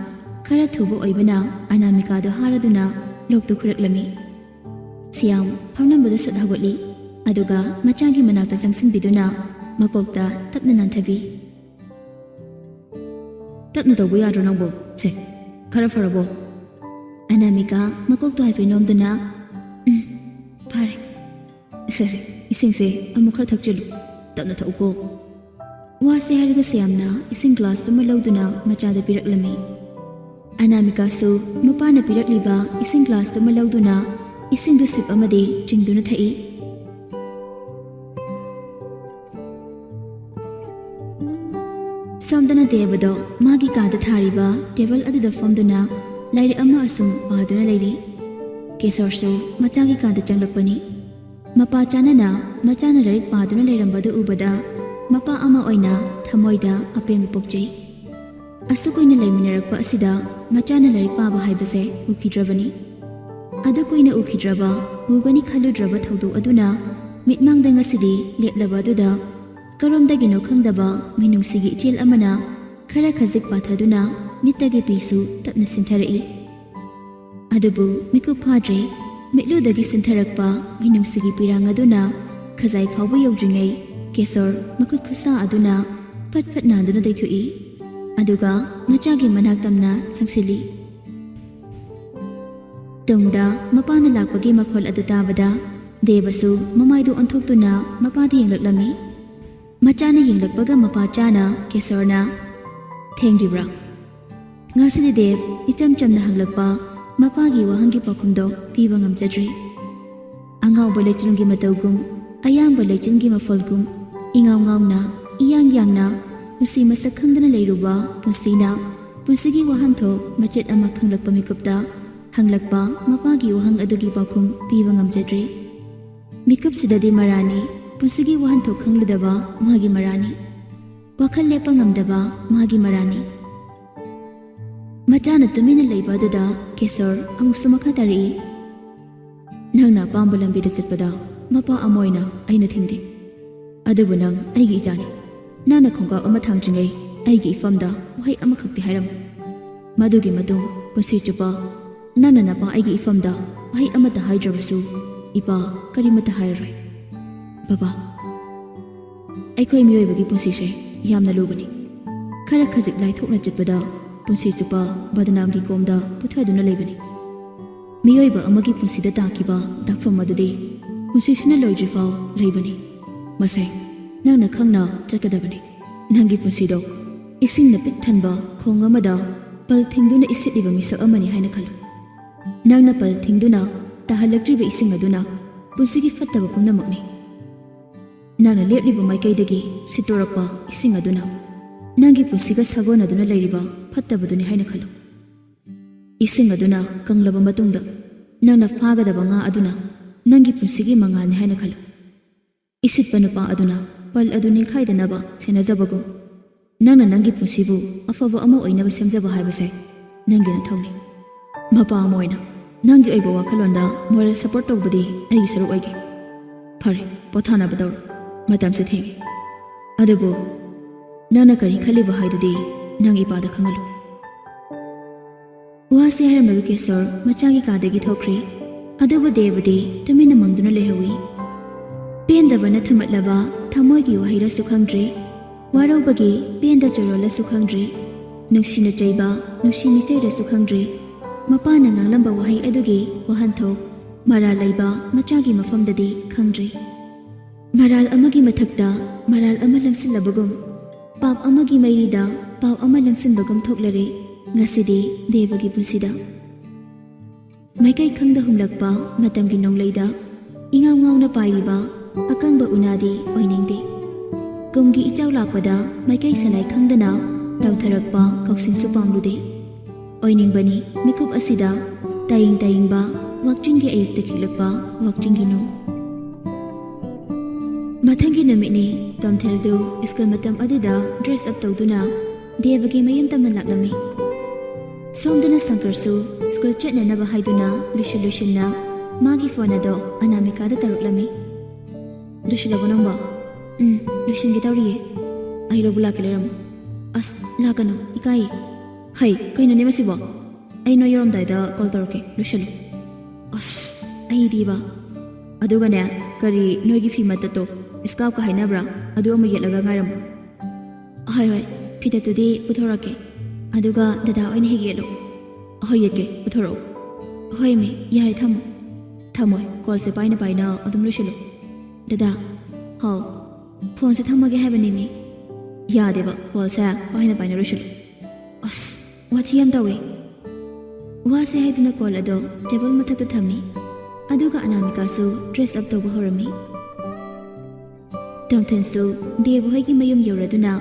ꯈꯔ ꯊꯨꯕ ꯑꯣꯏꯕꯅ ꯑꯅꯥꯃꯤꯀꯥꯗꯣ ꯍꯥꯔꯗꯨꯅ ꯂꯣꯛꯇꯨ ꯈꯨꯔꯛꯂꯝꯃꯤ꯫ ꯁꯤꯌꯥꯝ ꯐꯝꯂꯝꯕꯗꯨ ꯁꯠ ꯍꯧꯒꯠꯂꯤ꯫ ꯑꯗꯨꯒ ꯃꯆꯥꯒꯤ ꯃꯅꯥꯛꯇ ꯆꯪꯁꯤꯟꯕꯤꯗꯨꯅ ꯃꯀꯣꯛꯇ ꯇꯞꯅ ꯅꯥꯟꯊꯕꯤ꯫ "ꯇꯞꯅ ꯇꯧꯕ ꯌꯥꯗ꯭ꯔꯣ ꯅꯪꯕꯨ? ꯁꯦ, ꯈꯔ ꯐꯔꯕꯣ?" ꯑꯅꯥꯃꯤꯀꯥ ꯃꯀꯣꯛꯇꯣ ꯍꯥꯏꯐꯦꯠ ꯅꯣꯝꯗꯨꯅ, "ꯎꯝ, ꯐꯔꯦ꯫ ꯁꯦ, ꯁꯦ, ꯏꯁꯤꯡꯁꯦ ꯑꯃꯨꯛ ꯈꯔ ꯊꯛꯆꯤꯜꯂꯨ꯫ ꯇꯞꯅ ꯊꯛꯎꯀꯣ꯫" ꯋꯥꯁꯦ ꯍꯥꯏꯔꯒ ꯁꯌꯥꯝꯅ ꯏꯁꯤꯡ ꯒ꯭ꯂꯥꯁꯇꯨꯃ ꯂꯧꯗꯨꯅ ꯃꯆꯥꯗ ꯄꯤꯔꯛꯂꯝꯃꯤ꯫ ꯑꯅꯥꯃꯤꯀꯥꯁꯨ ꯃꯄꯥꯅ ꯄꯤꯔꯛꯂꯤꯕ ꯏꯁꯤꯡ ꯒ꯭ꯂꯥꯁꯇꯨꯃ ꯂꯧꯗꯨꯅ ꯏꯁꯤꯡꯗꯨ ꯁꯤꯞ ꯑꯃꯗꯤ ꯆꯤꯡꯗꯨꯅ ꯊꯛꯏ꯫ ꯁꯣꯝꯗꯅ ꯗꯦꯕꯗꯣ ꯃꯥꯒꯤ ꯀꯥꯗ ꯊꯥꯔꯤꯕ ꯇꯦꯕꯜ ꯑꯗꯨꯗ ꯐꯝꯗꯨꯅ ꯂꯥꯏꯔꯤꯛ ꯑꯃ ꯑꯁꯨꯝ ꯄꯥꯗꯨꯅ ꯂꯩꯔꯤ꯫ ꯀꯦꯁꯣꯔꯁꯨ ꯃꯆꯥꯒꯤ ꯀꯥꯗ ꯆꯪꯂꯛꯄꯅꯤ꯫ ꯃꯄꯥ ꯆꯥꯅꯅ ꯃꯆꯥꯅ ꯂꯥꯏꯔꯤꯛ ꯄꯥꯗꯨꯅ ꯂꯩꯔꯝꯕꯗꯨ ꯎꯕꯗ ꯃꯄꯥ ꯑꯃ ꯑꯣꯏꯅ ꯊꯃꯣꯏꯗ ꯑꯄꯦꯟꯕ ꯄꯣꯛꯆꯩ꯫ ꯑꯁꯨꯛ ꯀꯨꯏꯅ ꯂꯩꯃꯤꯟꯅꯔꯛꯄ ꯑꯁꯤꯗ ꯃꯆꯥꯅ ꯂꯥꯏꯔꯤꯛ ꯄꯥꯕ ꯍꯥꯏꯕꯁꯦ ꯎꯈꯤꯗ꯭ꯔꯕꯅꯤ꯫ ꯑꯗꯨ ꯀꯨꯏꯅ ꯎꯈꯤꯗ꯭ꯔꯕ, ꯎꯒꯅꯤ ꯈꯜꯂꯨꯗ꯭ꯔꯕ ꯊꯧꯗꯣꯛ ꯑꯗꯨꯅ ꯃꯤꯠꯃꯥꯡꯗ ꯉꯁꯤꯗꯤ ꯂꯦꯞꯂꯕ ꯑꯗꯨꯗ ꯀꯔꯣꯝꯗꯒꯤꯅꯣ ꯈꯪꯗꯕ ꯃꯤꯅꯨꯡꯁꯤꯒꯤ ꯏꯆꯦꯜ ꯑꯃꯅ ꯈꯔ ꯈꯖꯤꯛ ꯄꯥꯊꯗꯨꯅ ꯃꯤꯠꯇꯒꯤ ꯄꯤꯁꯨ ꯇꯞꯅ ꯁꯤꯟꯊꯔꯛꯏ꯫ ꯑꯗꯨꯕꯨ ꯃꯤꯀꯨꯞ ꯐꯥꯗ꯭ꯔꯤ, ꯃꯤꯠꯂꯨꯗꯒꯤ ꯁꯤꯟꯊꯔꯛꯄ ꯃꯤꯅꯨꯡꯁꯤꯒꯤ ꯄꯤꯔꯥꯡ ꯑꯗꯨꯅ ꯈꯖꯥꯏ ꯐꯥꯎꯕ ꯌꯧꯗ꯭ꯔꯤꯉꯩ ꯀꯦꯁꯣꯔ ꯃꯈꯨꯠ ꯈꯨꯠꯁꯥ ꯑꯗꯨꯅ ꯐꯠ ꯐꯠ ꯅꯥꯟꯗꯨꯅ ꯇꯩꯊꯣꯛꯏ꯫ ꯑꯗꯨꯒ ꯃꯆꯥꯒꯤ ꯃꯅꯥꯛ ꯇꯝꯅ ꯆꯪꯁꯤꯜꯂꯤ꯫ ꯇꯨꯡꯗ ꯃꯄꯥꯅ ꯂꯥꯛꯄꯒꯤ ꯃꯈꯣꯜ ꯑꯗꯨ ꯇꯥꯕꯗ ꯗꯦꯕꯁꯨ ꯃꯃꯥꯏꯗꯨ ꯑꯣꯟꯊꯣꯛꯇꯨꯅ ꯃꯄꯥꯗ ꯌꯦꯡꯂꯛꯂꯝꯃꯤ꯫ ꯃꯆꯥꯅ ꯌꯦꯡꯂꯛꯄꯒ ꯃꯄꯥ ꯆꯥꯅ ꯀꯦꯁꯣꯔꯅ, "ꯊꯦꯡꯗ꯭ꯔꯤꯕ꯭ꯔꯥ?" ꯉꯁꯤꯗꯤ ꯗꯦꯕ ꯏꯆꯝ ꯆꯝꯅ ꯍꯪꯂꯛꯄ ꯃꯄꯥꯒꯤ ꯋꯥꯍꯪꯒꯤ ꯄꯥꯎꯈꯨꯝꯗꯣ ꯄꯤꯕ ꯉꯝꯖꯗ꯭ꯔꯤ꯫ ꯑꯉꯥꯎꯕ ꯂꯩꯆꯤꯟꯒꯤ ꯃꯇꯧꯒꯨꯝ, ꯑꯌꯥꯡꯕ ꯂꯩꯆꯤꯟꯒꯤ ꯃꯐꯣꯜꯒꯨꯝ, ꯏꯉꯥꯎ ꯉꯥꯎꯅ, ꯏꯌꯥꯡ ꯌꯥꯡꯅ, ꯄꯨꯟꯁꯤ ꯃꯁꯛ ꯈꯪꯗꯅ ꯂꯩꯔꯨꯕ ꯄꯨꯟꯁꯤꯅ ꯄꯨꯟꯁꯤꯒꯤ ꯋꯥꯍꯟꯊꯣꯛ ꯃꯆꯦꯠ ꯑꯃ ꯈꯪꯂꯛꯄ ꯃꯤꯀꯨꯞꯇ ꯍꯪꯂꯛꯄ ꯃꯄꯥꯒꯤ ꯋꯥꯍꯪ ꯑꯗꯨꯒꯤ ꯄꯥꯎꯈꯨꯝ ꯄꯤꯕ ꯉꯝꯖꯗ꯭ꯔꯤ꯫ ꯃꯤꯀꯨꯞꯁꯤꯗꯗꯤ ꯃꯔꯥꯅꯤ, ꯄꯨꯟꯁꯤꯒꯤ ꯋꯥꯍꯟꯊꯣꯛ ꯈꯪꯂꯨꯗꯕ ꯃꯥꯒꯤ ꯃꯔꯥꯅꯤ, ꯋꯥꯈꯜ ꯂꯦꯞꯄ ꯉꯝꯗꯕ ꯃꯥꯒꯤ ꯃꯔꯥꯅꯤ꯫ ꯃꯆꯥꯅ ꯇꯨꯃꯤꯟꯅ ꯂꯩꯕ ꯑꯗꯨꯗ ꯀꯦꯁꯣꯔ ꯑꯃꯨꯛꯁꯨ ꯃꯈꯥ ꯇꯥꯔꯛꯏ, "ꯅꯪꯅ ꯑꯄꯥꯝꯕ ꯂꯝꯕꯤꯗ ꯆꯠꯄꯗ ꯃꯄꯥ ꯑꯃ ꯑꯣꯏꯅ ꯑꯩꯅ ꯊꯤꯡꯗꯦ꯫ ꯑꯗꯨꯕꯨ ꯅꯪ ꯑꯩꯒꯤ ꯏꯆꯥꯅꯤ꯫ ꯅꯪꯅ ꯈꯣꯡꯀꯥꯞ ꯑꯃ ꯊꯥꯡꯗ꯭ꯔꯤꯉꯩ ꯑꯩꯒꯤ ꯏꯐꯝꯗ ꯋꯥꯍꯩ ꯑꯃꯈꯛꯇꯤ ꯍꯥꯏꯔꯝꯃꯨ꯫ ꯃꯗꯨꯒꯤ ꯃꯇꯨꯡ ꯄꯨꯟꯁꯤ ꯆꯨꯞꯄ ꯅꯪꯅ ꯅꯄꯥ ꯑꯩꯒꯤ ꯏꯐꯝꯗ ꯋꯥꯍꯩ ꯑꯃꯠꯇ ꯍꯥꯏꯗ꯭ꯔꯕꯁꯨ ꯏꯄꯥ ꯀꯔꯤꯃꯠꯇ ꯍꯥꯏꯔꯔꯣꯏ꯫" ꯕꯕꯥ, ꯑꯩꯈꯣꯏ ꯃꯤꯑꯣꯏꯕꯒꯤ ꯄꯨꯟꯁꯤꯁꯦ ꯌꯥꯝꯅ ꯂꯨꯕꯅꯤ꯫ ꯈꯔ ꯈꯖꯤꯛ ꯂꯥꯏꯊꯣꯛꯅ ꯆꯠꯄꯗ ꯄꯨꯟꯁꯤ ꯆꯨꯞꯄ ꯕꯗꯅꯥꯝꯒꯤ ꯀꯣꯝꯗ ꯄꯨꯊꯗꯨꯅ ꯂꯩꯕꯅꯤ꯫ ꯃꯤꯑꯣꯏꯕ ꯑꯃꯒꯤ ꯄꯨꯟꯁꯤꯗ ꯇꯥꯈꯤꯕ ꯗꯥꯛꯐꯝ ꯑꯗꯨꯗꯤ ꯄꯨꯟꯁꯤꯁꯤꯅ ꯂꯣꯏꯗ꯭ꯔꯤꯐꯥꯎ ꯂꯩꯕꯅꯤ꯫ ꯃꯁꯦ ꯅꯪꯅ ꯈꯪꯅ ꯆꯠꯀꯗꯕꯅꯤ꯫ ꯅꯪꯒꯤ ꯄꯨꯟꯁꯤꯗꯣ ꯏꯁꯤꯡꯅ ꯄꯤꯛ ꯊꯟꯕ ꯈꯣꯡ ꯑꯃꯗ ꯄꯜ ꯊꯤꯡꯗꯨꯅ ꯏꯁꯤꯠꯂꯤꯕ ꯃꯤꯁꯛ ꯑꯃꯅꯤ ꯍꯥꯏꯅ ꯈꯜꯂꯨ꯫ ꯅꯪꯅ ꯄꯜ ꯊꯤꯡꯗꯨꯅ ꯇꯥꯍꯜꯂꯛꯇ꯭ꯔꯤꯕ ꯏꯁꯤꯡ ꯑꯗꯨꯅ ꯄꯨꯟꯁꯤꯒꯤ ꯐꯠꯇꯕ ꯄꯨꯝꯅꯃꯛꯅꯤ꯫ ꯅꯪꯅ ꯂꯦꯞꯂꯤꯕ ꯃꯥꯏꯀꯩꯗꯒꯤ ꯁꯤꯠꯇꯣꯔꯛꯄ ꯏꯁꯤꯡ ꯑꯗꯨꯅ ꯅꯪꯒꯤ ꯄꯨꯟꯁꯤꯒ ꯁꯥꯒꯣꯟꯅꯗꯨꯅ ꯂꯩꯔꯤꯕ ꯐꯠꯇꯕꯗꯨꯅꯤ ꯍꯥꯏꯅ ꯈꯜꯂꯨ꯫ ꯏꯁꯤꯡ ꯑꯗꯨꯅ ꯀꯪꯂꯕ ꯃꯇꯨꯡꯗ ꯅꯪꯅ ꯐꯥꯒꯗꯕ ꯉꯥ ꯑꯗꯨꯅ ꯅꯪꯒꯤ ꯄꯨꯟꯁꯤꯒꯤ ꯃꯉꯥꯜꯅꯤ ꯍꯥꯏꯅ ꯈꯜꯂꯨ꯫ ꯏꯁꯤꯠꯄ ꯅꯨꯄꯥ ꯑꯗꯨꯅ ꯄꯜ ꯑꯗꯨ ꯅꯤꯡꯈꯥꯏꯗꯅꯕ ꯁꯦꯟꯅꯖꯕꯒꯨꯝ, ꯅꯪꯅ ꯅꯪꯒꯤ ꯄꯨꯟꯁꯤꯕꯨ ꯑꯐꯕ ꯑꯃ ꯑꯣꯏꯅꯕ ꯁꯦꯝꯖꯕ ꯍꯥꯏꯕꯁꯦ ꯅꯪꯒꯤ ꯅꯊꯧꯅꯤ꯫ ꯃꯄꯥ ꯑꯃ ꯑꯣꯏꯅ ꯅꯪꯒꯤ ꯑꯣꯏꯕ ꯋꯥꯈꯜꯂꯣꯟꯗ moral support ꯇꯧꯕꯗꯤ ꯑꯩꯒꯤ ꯁꯔꯨꯛ ꯑꯣꯏꯒꯦ꯫ ꯐꯔꯦ, ꯄꯣꯊꯥꯅꯕ ꯇꯧꯔꯣ꯫ ꯃꯇꯝꯁꯨ ꯊꯦꯡꯉꯦ꯫ ꯑꯗꯨꯕꯨ ꯅꯪꯅ ꯀꯔꯤ ꯈꯜꯂꯤꯕ ꯍꯥꯏꯗꯨꯗꯤ ꯅꯪ ꯏꯄꯥꯗ ꯈꯪꯍꯜꯂꯨ꯫ ꯋꯥꯁꯤ ꯍꯥꯏꯔꯝꯂꯒ ꯀꯦꯁꯣꯔ ꯃꯆꯥꯒꯤ ꯀꯥꯗꯒꯤ ꯊꯣꯛꯈ꯭ꯔꯦ꯫ ꯑꯗꯨꯕꯨ ꯗꯦꯕꯗꯤ ꯇꯨꯃꯤꯟꯅ ꯃꯪꯗꯨꯅ ꯂꯩꯍꯧꯏ꯫ ꯄꯦꯟꯗꯕꯅ ꯊꯨꯝꯃꯠꯂꯕ ꯊꯃꯣꯏꯒꯤ ꯋꯥꯍꯩꯔꯁꯨ ꯈꯪꯗ꯭ꯔꯦ꯫ ꯋꯥꯔꯧꯕꯒꯤ ꯄꯦꯟꯗ ꯆꯣꯏꯔꯣꯜꯂꯁꯨ ꯈꯪꯗ꯭ꯔꯦ꯫ ꯅꯨꯡꯁꯤꯅ ꯆꯩꯕ, ꯅꯨꯡꯁꯤ ꯃꯤꯆꯩꯔꯁꯨ ꯈꯪꯗ꯭ꯔꯦ꯫ ꯃꯄꯥꯅ ꯉꯥꯡꯂꯝꯕ ꯋꯥꯍꯩ ꯑꯗꯨꯒꯤ ꯋꯥꯍꯟꯊꯣꯛ ꯃꯔꯥꯜ ꯂꯩꯕ ꯃꯆꯥꯒꯤ ꯃꯐꯝꯗꯗꯤ ꯈꯪꯗ꯭ꯔꯦ꯫ ꯃꯔꯥꯜ ꯑꯃꯒꯤ ꯃꯊꯛꯇ ꯃꯔꯥꯜ ꯑꯃ ꯂꯪꯁꯤꯜꯂꯕꯒꯨꯝ, ꯄꯥꯞ ꯑꯃꯒꯤ ꯃꯩꯔꯤꯗ ꯄꯥꯞ ꯑꯃ ꯂꯪꯁꯤꯟꯕꯒꯨꯝ ꯊꯣꯛꯂꯔꯦ ꯉꯁꯤꯗꯤ ꯗꯦꯕꯒꯤ ꯄꯨꯟꯁꯤꯗ꯫ ꯃꯥꯏꯀꯩ ꯈꯪꯗ ꯍꯨꯝꯂꯛꯄ ꯃꯇꯝꯒꯤ ꯅꯣꯡꯂꯩꯗ ꯏꯉꯥꯎ ꯉꯥꯎꯅ ꯄꯥꯏꯔꯤꯕ ꯑꯀꯪꯕ ꯎꯅꯥꯗꯤ ꯑꯣꯏꯅꯤꯡꯗꯦ꯫ ꯀꯨꯝꯒꯤ ꯏꯆꯥꯎ ꯂꯥꯛꯄꯗ ꯃꯥꯏꯀꯩ ꯁꯂꯥꯏ ꯈꯪꯗꯅ ꯇꯧꯊꯔꯛꯄ ꯀꯧꯁꯤꯡꯁꯨ ꯄꯥꯝꯂꯨꯗꯦ꯫ ꯑꯣꯏꯅꯤꯡꯕꯅꯤ ꯃꯤꯀꯨꯞ ꯑꯁꯤꯗ ꯇꯥꯌꯦꯡ ꯇꯥꯌꯦꯡꯕ ꯋꯥꯛꯆꯤꯡꯒꯤ ꯑꯌꯨꯛꯇ ꯈꯤꯛꯂꯛꯄ ꯋꯥꯛꯆꯤꯡꯒꯤ ꯅꯣꯡ꯫ ꯃꯊꯪꯒꯤ ꯅꯨꯃꯤꯠꯅꯤ꯫ ꯇꯣꯝꯊꯤꯜꯗꯨ ꯁ꯭ꯀꯨꯜ ꯃꯇꯝ ꯑꯗꯨꯗ dress up ꯇꯧꯗꯨꯅ ꯗꯦꯕꯒꯤ ꯃꯌꯨꯝ ꯇꯝꯅ ꯂꯥꯛꯂꯝꯃꯤ꯫ ꯁꯣꯝꯗꯅ ꯁꯪꯀꯔꯁꯨ ꯁ꯭ꯀꯨꯜ ꯆꯠꯅꯅꯕ ꯍꯥꯏꯗꯨꯅ ꯂꯣꯏꯁꯤꯟ ꯂꯣꯏꯁꯤꯟꯅ ꯃꯥꯒꯤ phone ꯑꯗꯣ ꯑꯅꯥꯃꯤꯀꯥꯗ ꯇꯧꯔꯛꯂꯝꯃꯤ꯫ "ꯂꯣꯏꯁꯤꯜꯂꯕꯣ ꯅꯪꯕꯣ?" "ꯎꯝ, ꯂꯣꯏꯁꯤꯟꯒꯦ ꯇꯧꯔꯤꯌꯦ꯫ ꯑꯩ ꯂꯧꯕ ꯂꯥꯛꯀꯦ, ꯂꯩꯔꯝꯃꯨ꯫" "ꯑꯁ, ꯂꯥꯛꯀꯅꯨ, ꯏꯀꯥꯏꯌꯦ꯫" "ꯍꯩ, ꯀꯩꯅꯣꯅꯦ ꯃꯁꯤꯕꯣ? ꯑꯩ ꯅꯣꯏ ꯌꯧꯔꯝꯗꯥꯏꯗ call ꯇꯧꯔꯛꯀꯦ, ꯂꯣꯏꯁꯤꯜꯂꯨ꯫" "ꯑꯁ, ꯑꯩꯗꯤꯕ꯫" ꯑꯗꯨꯒꯅꯦ, ꯀꯔꯤ ꯅꯣꯏꯒꯤ ꯐꯤ ꯃꯇꯠꯇꯣ, ꯏꯁꯀꯥꯔꯐꯀ ꯍꯥꯏꯅꯕ꯭ꯔꯥ? ꯑꯗꯨ ꯑꯃ ꯌꯦꯠꯂꯒ ꯉꯥꯏꯔꯝꯃꯨ꯫ ꯍꯣꯏ, ꯍꯣꯏ, ꯐꯤꯗꯛꯇꯨꯗꯤ ꯄꯨꯊꯣꯔꯛꯀꯦ, ꯑꯗꯨꯒ ꯗꯗꯥ ꯑꯣꯏꯅ ꯍꯦꯛ ꯌꯦꯠꯂꯨ꯫ ꯍꯣꯏ, ꯌꯦꯠꯀꯦ, ꯄꯨꯊꯣꯔꯛꯎ꯫ ꯍꯣꯏ, ꯃꯤ, ꯌꯥꯔꯦ, ꯊꯝꯃꯣ꯫ ꯊꯝꯃꯣꯏ, ꯀꯣꯜꯁꯦ ꯄꯥꯏꯅ ꯄꯥꯏꯅ ꯑꯗꯨꯝ ꯂꯣꯏꯁꯤꯜꯂꯨ꯫ ꯗꯗꯥ꯫ ꯍꯥꯎ꯫ ꯐꯣꯟꯁꯦ ꯊꯝꯃꯒꯦ ꯍꯥꯏꯕꯅꯤꯅꯦ꯫ ꯌꯥꯗꯦꯕ, ꯀꯣꯜꯁꯦ ꯄꯥꯏꯅ ꯄꯥꯏꯅ ꯂꯣꯏꯁꯤꯜꯂꯨ꯫ ꯑꯁ, ꯋꯥꯊꯤ ꯌꯥꯝ ꯇꯧꯋꯦ꯫ ꯋꯥꯁꯦ ꯍꯥꯏꯗꯨꯅ ꯀꯣꯜ ꯑꯗꯣ ꯇꯦꯕꯜ ꯃꯊꯛꯇ ꯊꯝꯃꯤ꯫ ꯑꯗꯨꯒ ꯑꯅꯥꯃꯤꯀꯥꯁꯨ ꯗ꯭ꯔꯦꯁ ꯑꯞ ꯇꯧꯕ ꯍꯧꯔꯝꯃꯤ꯫ ꯇꯣꯝꯊꯤꯟꯁꯨ ꯗꯦꯕ ꯍꯣꯏꯒꯤ ꯃꯌꯨꯝ ꯌꯧꯔꯗꯨꯅ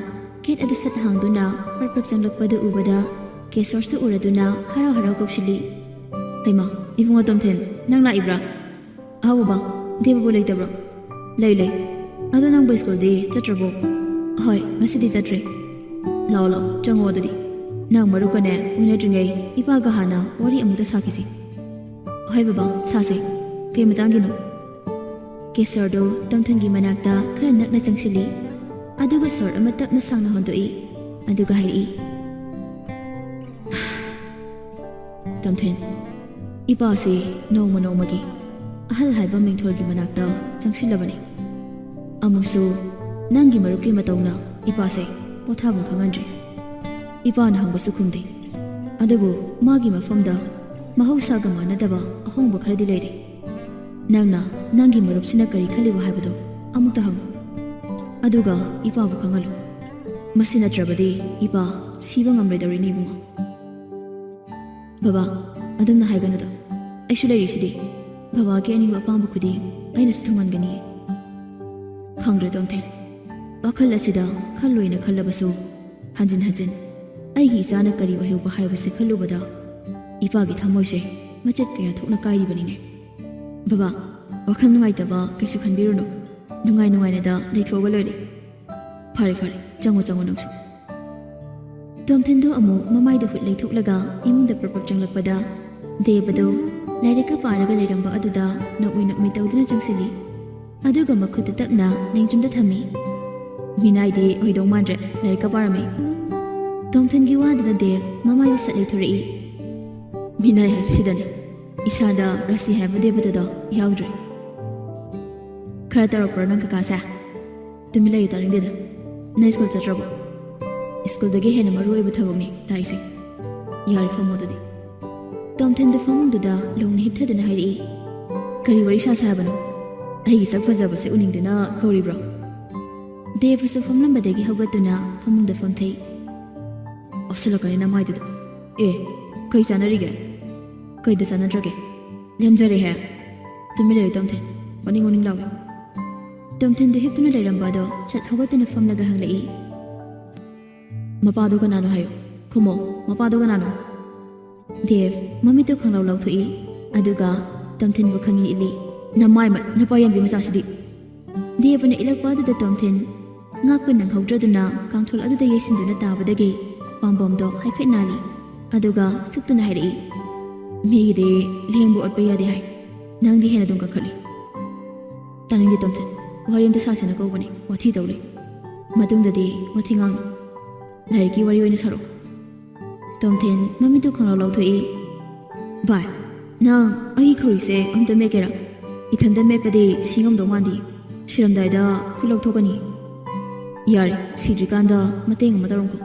ꯒꯦꯠ ꯑꯗꯨ ꯁꯠ ꯍꯥꯡꯗꯨꯅ ꯄ꯭ꯔꯞ ꯄ꯭ꯔꯞ ꯆꯪꯂꯛꯄꯗꯨ ꯎꯕꯗ ꯀꯦꯁꯣꯔꯁꯨ ꯎꯔꯗꯨꯅ ꯍꯔꯥꯎ ꯍꯔꯥꯎ ꯀꯧꯁꯤꯜꯂꯤ꯫ ꯍꯩꯃꯥ, ꯏꯕꯨꯡꯉꯣ ꯇꯣꯝꯊꯤꯟ, ꯅꯪ ꯂꯥꯛꯏꯕ꯭ꯔꯥ? ꯑꯍꯥꯎ ꯕꯕꯥ, ꯗꯦꯕꯕꯨ ꯂꯩꯇꯕ꯭ꯔꯣ? ꯂꯩ, ꯂꯩ꯫ ꯑꯗꯣ ꯅꯪꯕꯨ ꯁ꯭ꯀꯨꯜꯗꯤ ꯆꯠꯇ꯭ꯔꯕꯣ? ꯍꯣꯏ, ꯉꯁꯤꯗꯤ ꯆꯠꯇ꯭ꯔꯦ꯫ ꯂꯥꯛꯑꯣ, ꯂꯥꯛꯑꯣ, ꯆꯪꯉꯣ ꯑꯗꯨꯗꯤ꯫ ꯅꯪ ꯃꯔꯨꯞꯀꯅꯦ ꯎꯅꯗ꯭ꯔꯤꯉꯩ ꯏꯄꯥꯒ ꯍꯥꯟꯅ ꯋꯥꯔꯤ ꯑꯃꯨꯛꯇ ꯁꯥꯈꯤꯁꯤ꯫ ꯍꯣꯏ ꯕꯕꯥ, ꯁꯥꯁꯦ꯫ ꯀꯩ ꯃꯇꯥꯡꯒꯤꯅꯣ? ꯀꯦꯁꯣꯔꯗꯨ ꯇꯣꯝꯊꯤꯟꯒꯤ ꯃꯅꯥꯛꯇ ꯈꯔ ꯅꯛꯅ ꯆꯪꯁꯤꯜꯂꯤ꯫ ꯑꯗꯨꯒ ꯁꯣꯔ ꯑꯃ ꯇꯞꯅ ꯁꯥꯡꯅ ꯍꯣꯟꯗꯣꯛꯏ꯫ ꯑꯗꯨꯒ ꯍꯥꯏꯔꯛꯏ, ꯇꯣꯝꯊꯤꯟ, ꯏꯄꯥꯁꯤ ꯅꯣꯡꯃ ꯅꯣꯡꯃꯒꯤ ꯑꯍꯜ ꯍꯥꯏꯕ ꯃꯤꯡꯊꯣꯜꯒꯤ ꯃꯅꯥꯛꯇ ꯆꯪꯁꯤꯜꯂꯕꯅꯤ꯫ ꯑꯃꯨꯛꯁꯨ ꯅꯪꯒꯤ ꯃꯔꯨꯞꯀꯤ ꯃꯇꯧꯅ ꯏꯄꯥꯁꯦ ꯄꯣꯊꯥꯐꯝ ꯈꯪꯍꯟꯗ꯭ꯔꯦ꯫ ꯏꯄꯥꯅ ꯍꯪꯕꯁꯨ ꯈꯨꯝꯗꯦ꯫ ꯑꯗꯨꯕꯨ ꯃꯥꯒꯤ ꯃꯐꯝꯗ ꯃꯍꯧꯁꯥꯒ ꯃꯥꯟꯅꯗꯕ ꯑꯍꯣꯡꯕ ꯈꯔꯗꯤ ꯂꯩꯔꯦ꯫ ꯅꯪꯅ ꯅꯪꯒꯤ ꯃꯔꯨꯞꯁꯤꯅ ꯀꯔꯤ ꯈꯜꯂꯤꯕ ꯍꯥꯏꯕꯗꯣ ꯑꯃꯨꯛꯇ ꯍꯪꯉꯨ꯫ ꯑꯗꯨꯒ ꯏꯄꯥꯕꯨ ꯈꯪꯍꯜꯂꯨ꯫ ꯃꯁꯤ ꯅꯠꯇ꯭ꯔꯕꯗꯤ ꯏꯄꯥ ꯁꯤꯕ ꯉꯝꯂꯣꯏꯗꯧꯔꯤꯅꯤ, ꯏꯕꯨꯡꯉꯣ꯫ ꯕꯕꯥ, ꯑꯗꯨꯝꯅ ꯍꯥꯏꯒꯅꯨꯗ꯫ ꯑꯩꯁꯨ ꯂꯩꯔꯤꯁꯤꯗꯤ꯫ ꯕꯕꯥꯒꯤ ꯑꯅꯤꯡꯕ ꯑꯄꯥꯝꯕ ꯈꯨꯗꯤꯡ ꯑꯩꯅꯁꯨ ꯊꯨꯡꯍꯟꯒꯅꯤꯌꯦ꯫ ꯈꯪꯗ꯭ꯔꯦ ꯇꯣꯝꯊꯤꯟ꯫ ꯋꯥꯈꯜ ꯑꯁꯤꯗ ꯈꯜꯂꯣꯏꯅ ꯈꯜꯂꯕꯁꯨ, ꯍꯟꯖꯤꯟ ꯍꯟꯖꯤꯟ ꯑꯩꯒꯤ ꯏꯆꯥꯅ ꯀꯔꯤ ꯑꯣꯏꯍꯧꯕ ꯍꯥꯏꯕꯁꯦ ꯈꯜꯂꯨꯕꯗ ꯏꯄꯥꯒꯤ ꯊꯃꯣꯏꯁꯦ ꯃꯆꯦꯠ ꯀꯌꯥ ꯊꯣꯛꯅ ꯀꯥꯏꯔꯤꯕꯅꯤꯅꯦ꯫ ꯕꯕꯥ, ꯋꯥꯈꯜ ꯅꯨꯡꯉꯥꯏꯇꯕ ꯀꯩꯁꯨ ꯈꯟꯕꯤꯔꯨꯅꯨ꯫ ꯅꯨꯡꯉꯥꯏ ꯅꯨꯡꯉꯥꯏꯅꯗ ꯂꯩꯊꯣꯛꯑꯒ ꯂꯣꯏꯔꯦ꯫ ꯐꯔꯦ, ꯐꯔꯦ, ꯆꯪꯉꯣ, ꯆꯪꯉꯣ ꯅꯪꯁꯨ꯫ ꯇꯣꯝꯊꯤꯟꯗꯣ ꯑꯃꯨꯛ ꯃꯃꯥꯏꯗꯣ ꯍꯨꯠ ꯂꯩꯊꯣꯛꯂꯒ ꯏꯃꯨꯡꯗ ꯄ꯭ꯔꯞ ꯄ꯭ꯔꯞ ꯆꯪꯂꯛꯄꯗ, ꯗꯦꯕꯗꯣ ꯂꯥꯏꯔꯤꯛꯀ ꯄꯥꯔꯒ ꯂꯩꯔꯝꯕ ꯑꯗꯨꯗ ꯅꯣꯛꯃꯤ ꯅꯣꯛꯃꯤ ꯇꯧꯗꯨꯅ ꯆꯪꯁꯤꯜꯂꯤ꯫ ꯑꯗꯨꯒ ꯃꯈꯨꯠꯇ ꯇꯞꯅ ꯂꯦꯡꯖꯨꯝꯗ ꯊꯝꯃꯤ꯫ ꯃꯤꯅꯥꯏꯗꯤ ꯑꯣꯏꯗꯧ ꯃꯥꯟꯗ꯭ꯔꯦ, ꯂꯥꯏꯔꯤꯛꯀ ꯄꯥꯔꯝꯃꯤ꯫ ꯇꯣꯝꯊꯤꯟꯒꯤ ꯋꯥꯗꯨꯗ ꯗꯦꯕ ꯃꯃꯥꯏꯗꯣ ꯁꯠ ꯂꯩꯊꯣꯔꯛꯏ꯫ ꯃꯤꯅꯥꯏ ꯍꯥꯏꯁꯤ ꯁꯤꯗꯅꯤ꯫ ꯏꯁꯥꯗ ꯔꯥꯁꯤ ꯍꯥꯏꯕ ꯗꯦꯕꯇꯗꯣ ꯌꯥꯎꯗ꯭ꯔꯦ꯫ ꯈꯔ ꯇꯧꯔꯛꯄ꯭ꯔꯣ ꯅꯪ ꯀꯀꯥꯁꯦ? ꯇꯨꯃꯤꯟ ꯂꯩꯌꯨ, ꯇꯥꯅꯤꯡꯗꯦꯗ꯫ ꯅꯪ ꯁ꯭ꯀꯨꯜ ꯆꯠꯇ꯭ꯔꯕꯣ? ꯁ꯭ꯀꯨꯜꯗꯒꯤ ꯍꯦꯟꯅ ꯃꯔꯨ ꯑꯣꯏꯕ ꯊꯕꯛꯅꯤ ꯂꯥꯛꯏꯁꯦ꯫ ꯌꯥꯔꯦ, ꯐꯝꯃꯣ ꯑꯗꯨꯗꯤ꯫ ꯇꯣꯝꯊꯤꯟꯗꯨ ꯐꯃꯨꯡꯗꯨꯗ ꯂꯣꯡꯅ ꯍꯤꯞꯊꯗꯨꯅ ꯍꯥꯏꯔꯛꯏ, "ꯀꯔꯤ ꯋꯥꯔꯤ ꯁꯥꯁꯦ ꯍꯥꯏꯕꯅꯣ? ꯑꯩꯒꯤ ꯁꯛ ꯐꯖꯕꯁꯦ ꯎꯅꯤꯡꯗꯨꯅ ꯀꯧꯔꯤꯕ꯭ꯔꯣ?" ꯗꯦꯕꯁꯨ ꯐꯝꯂꯝꯕꯗꯒꯤ ꯍꯧꯒꯠꯇꯨꯅ ꯐꯃꯨꯡꯗ ꯐꯝꯊꯩ꯫ ꯑꯣꯁꯤꯜꯂꯛꯀꯅꯤ ꯅꯃꯥꯏꯗꯨꯗ꯫ ꯑꯦ, ꯀꯩ ꯆꯥꯟꯅꯔꯤꯒꯦ? ꯀꯩꯗ ꯆꯥꯟꯅꯗ꯭ꯔꯒꯦ? ꯂꯦꯝꯖꯔꯦꯍꯦ꯫ ꯇꯨꯃꯤꯟ ꯂꯩꯌꯨ ꯇꯣꯝꯊꯤꯟ꯫ ꯑꯣꯅꯤꯡ ꯑꯣꯅꯤꯡ ꯂꯥꯎꯏ꯫ ꯇꯣꯝꯊꯤꯟꯗꯨ ꯍꯤꯞꯇꯨꯅ ꯂꯩꯔꯝꯕ ꯑꯗꯣ ꯁꯠ ꯍꯧꯒꯠꯇꯨꯅ ꯐꯝꯂꯒ ꯍꯪꯂꯛꯏ, "ꯃꯄꯥꯗꯣ ꯀꯅꯥꯅꯣ ꯍꯥꯏꯌꯨ꯫ ꯈꯨꯝꯃꯣ, ꯃꯄꯥꯗꯣ ꯀꯅꯥꯅꯣ?" ꯗꯦꯕ ꯃꯃꯤꯠꯇꯨ ꯈꯪꯂꯥꯎ ꯂꯥꯎꯊꯣꯛꯏ꯫ ꯑꯗꯨꯒ ꯇꯣꯝꯊꯤꯟꯕꯨ ꯈꯪꯏ ꯏꯜꯂꯤ꯫ "ꯅꯃꯥꯏ ꯃꯠ, ꯅꯄꯥ ꯌꯥꯟꯕꯤ ꯃꯆꯥꯁꯤꯗꯤ!" ꯗꯦꯕꯅ ꯏꯜꯂꯛꯄ ꯑꯗꯨꯗ ꯇꯣꯝꯊꯤꯟ ꯉꯥꯛꯄ ꯅꯪꯍꯧꯗ꯭ꯔꯗꯨꯅ ꯀꯥꯡꯊꯣꯜ ꯑꯗꯨꯗ ꯌꯩꯁꯤꯟꯗꯨꯅ ꯇꯥꯕꯗꯒꯤ ꯄꯥꯝꯕꯣꯝꯗꯣ ꯍꯥꯏꯐꯦꯠ ꯅꯥꯜꯂꯤ꯫ ꯑꯗꯨꯒ ꯁꯨꯛꯇꯨꯅ ꯍꯥꯏꯔꯛꯏ, "ꯃꯤꯒꯤꯗꯤ ꯂꯦꯡꯕ ꯑꯣꯠꯄ ꯌꯥꯗꯦ ꯍꯥꯏ, ꯅꯪꯗꯤ ꯍꯦꯟꯅ ꯑꯗꯨꯝ ꯀꯟꯈꯠꯂꯤ꯫" "ꯇꯥꯅꯤꯡꯗꯦ ꯇꯣꯝꯊꯤꯟ, ꯋꯥꯔꯤ ꯑꯝꯇ ꯁꯥꯁꯦꯅ ꯀꯧꯕꯅꯤ, ꯋꯥꯊꯤ ꯇꯧ ꯂꯩ꯫ ꯃꯇꯨꯡꯗꯗꯤ ꯋꯥꯊꯤ ꯉꯥꯡꯅꯨ꯫ ꯂꯥꯏꯔꯤꯛꯀꯤ ꯋꯥꯔꯤ ꯑꯣꯏꯅ ꯁꯥꯔꯛꯑꯣ꯫" ꯇꯣꯝꯊꯤꯟ ꯃꯃꯤꯠꯇꯨ ꯈꯪꯂꯥꯎ ꯂꯥꯎꯊꯣꯛꯏ꯫ "ꯚꯥꯏ, ꯅꯪ ꯑꯩꯒꯤ ꯈꯧꯔꯤꯁꯦ ꯑꯝꯇ ꯃꯦꯠꯀꯦꯔꯥ? ꯏꯊꯟꯇ ꯃꯦꯠꯄꯗꯤ ꯁꯤ ꯉꯝꯗꯧ ꯃꯥꯟꯗꯦ꯫ ꯁꯤꯔꯝꯗꯥꯏꯗ ꯈꯨꯠ ꯂꯧꯊꯣꯛꯀꯅꯤ꯫" "ꯌꯥꯔꯦ, ꯁꯤꯗ꯭ꯔꯤꯀꯥꯟꯗ ꯃꯇꯦꯡ ꯑꯃ ꯇꯧꯔꯝꯈꯣ꯫"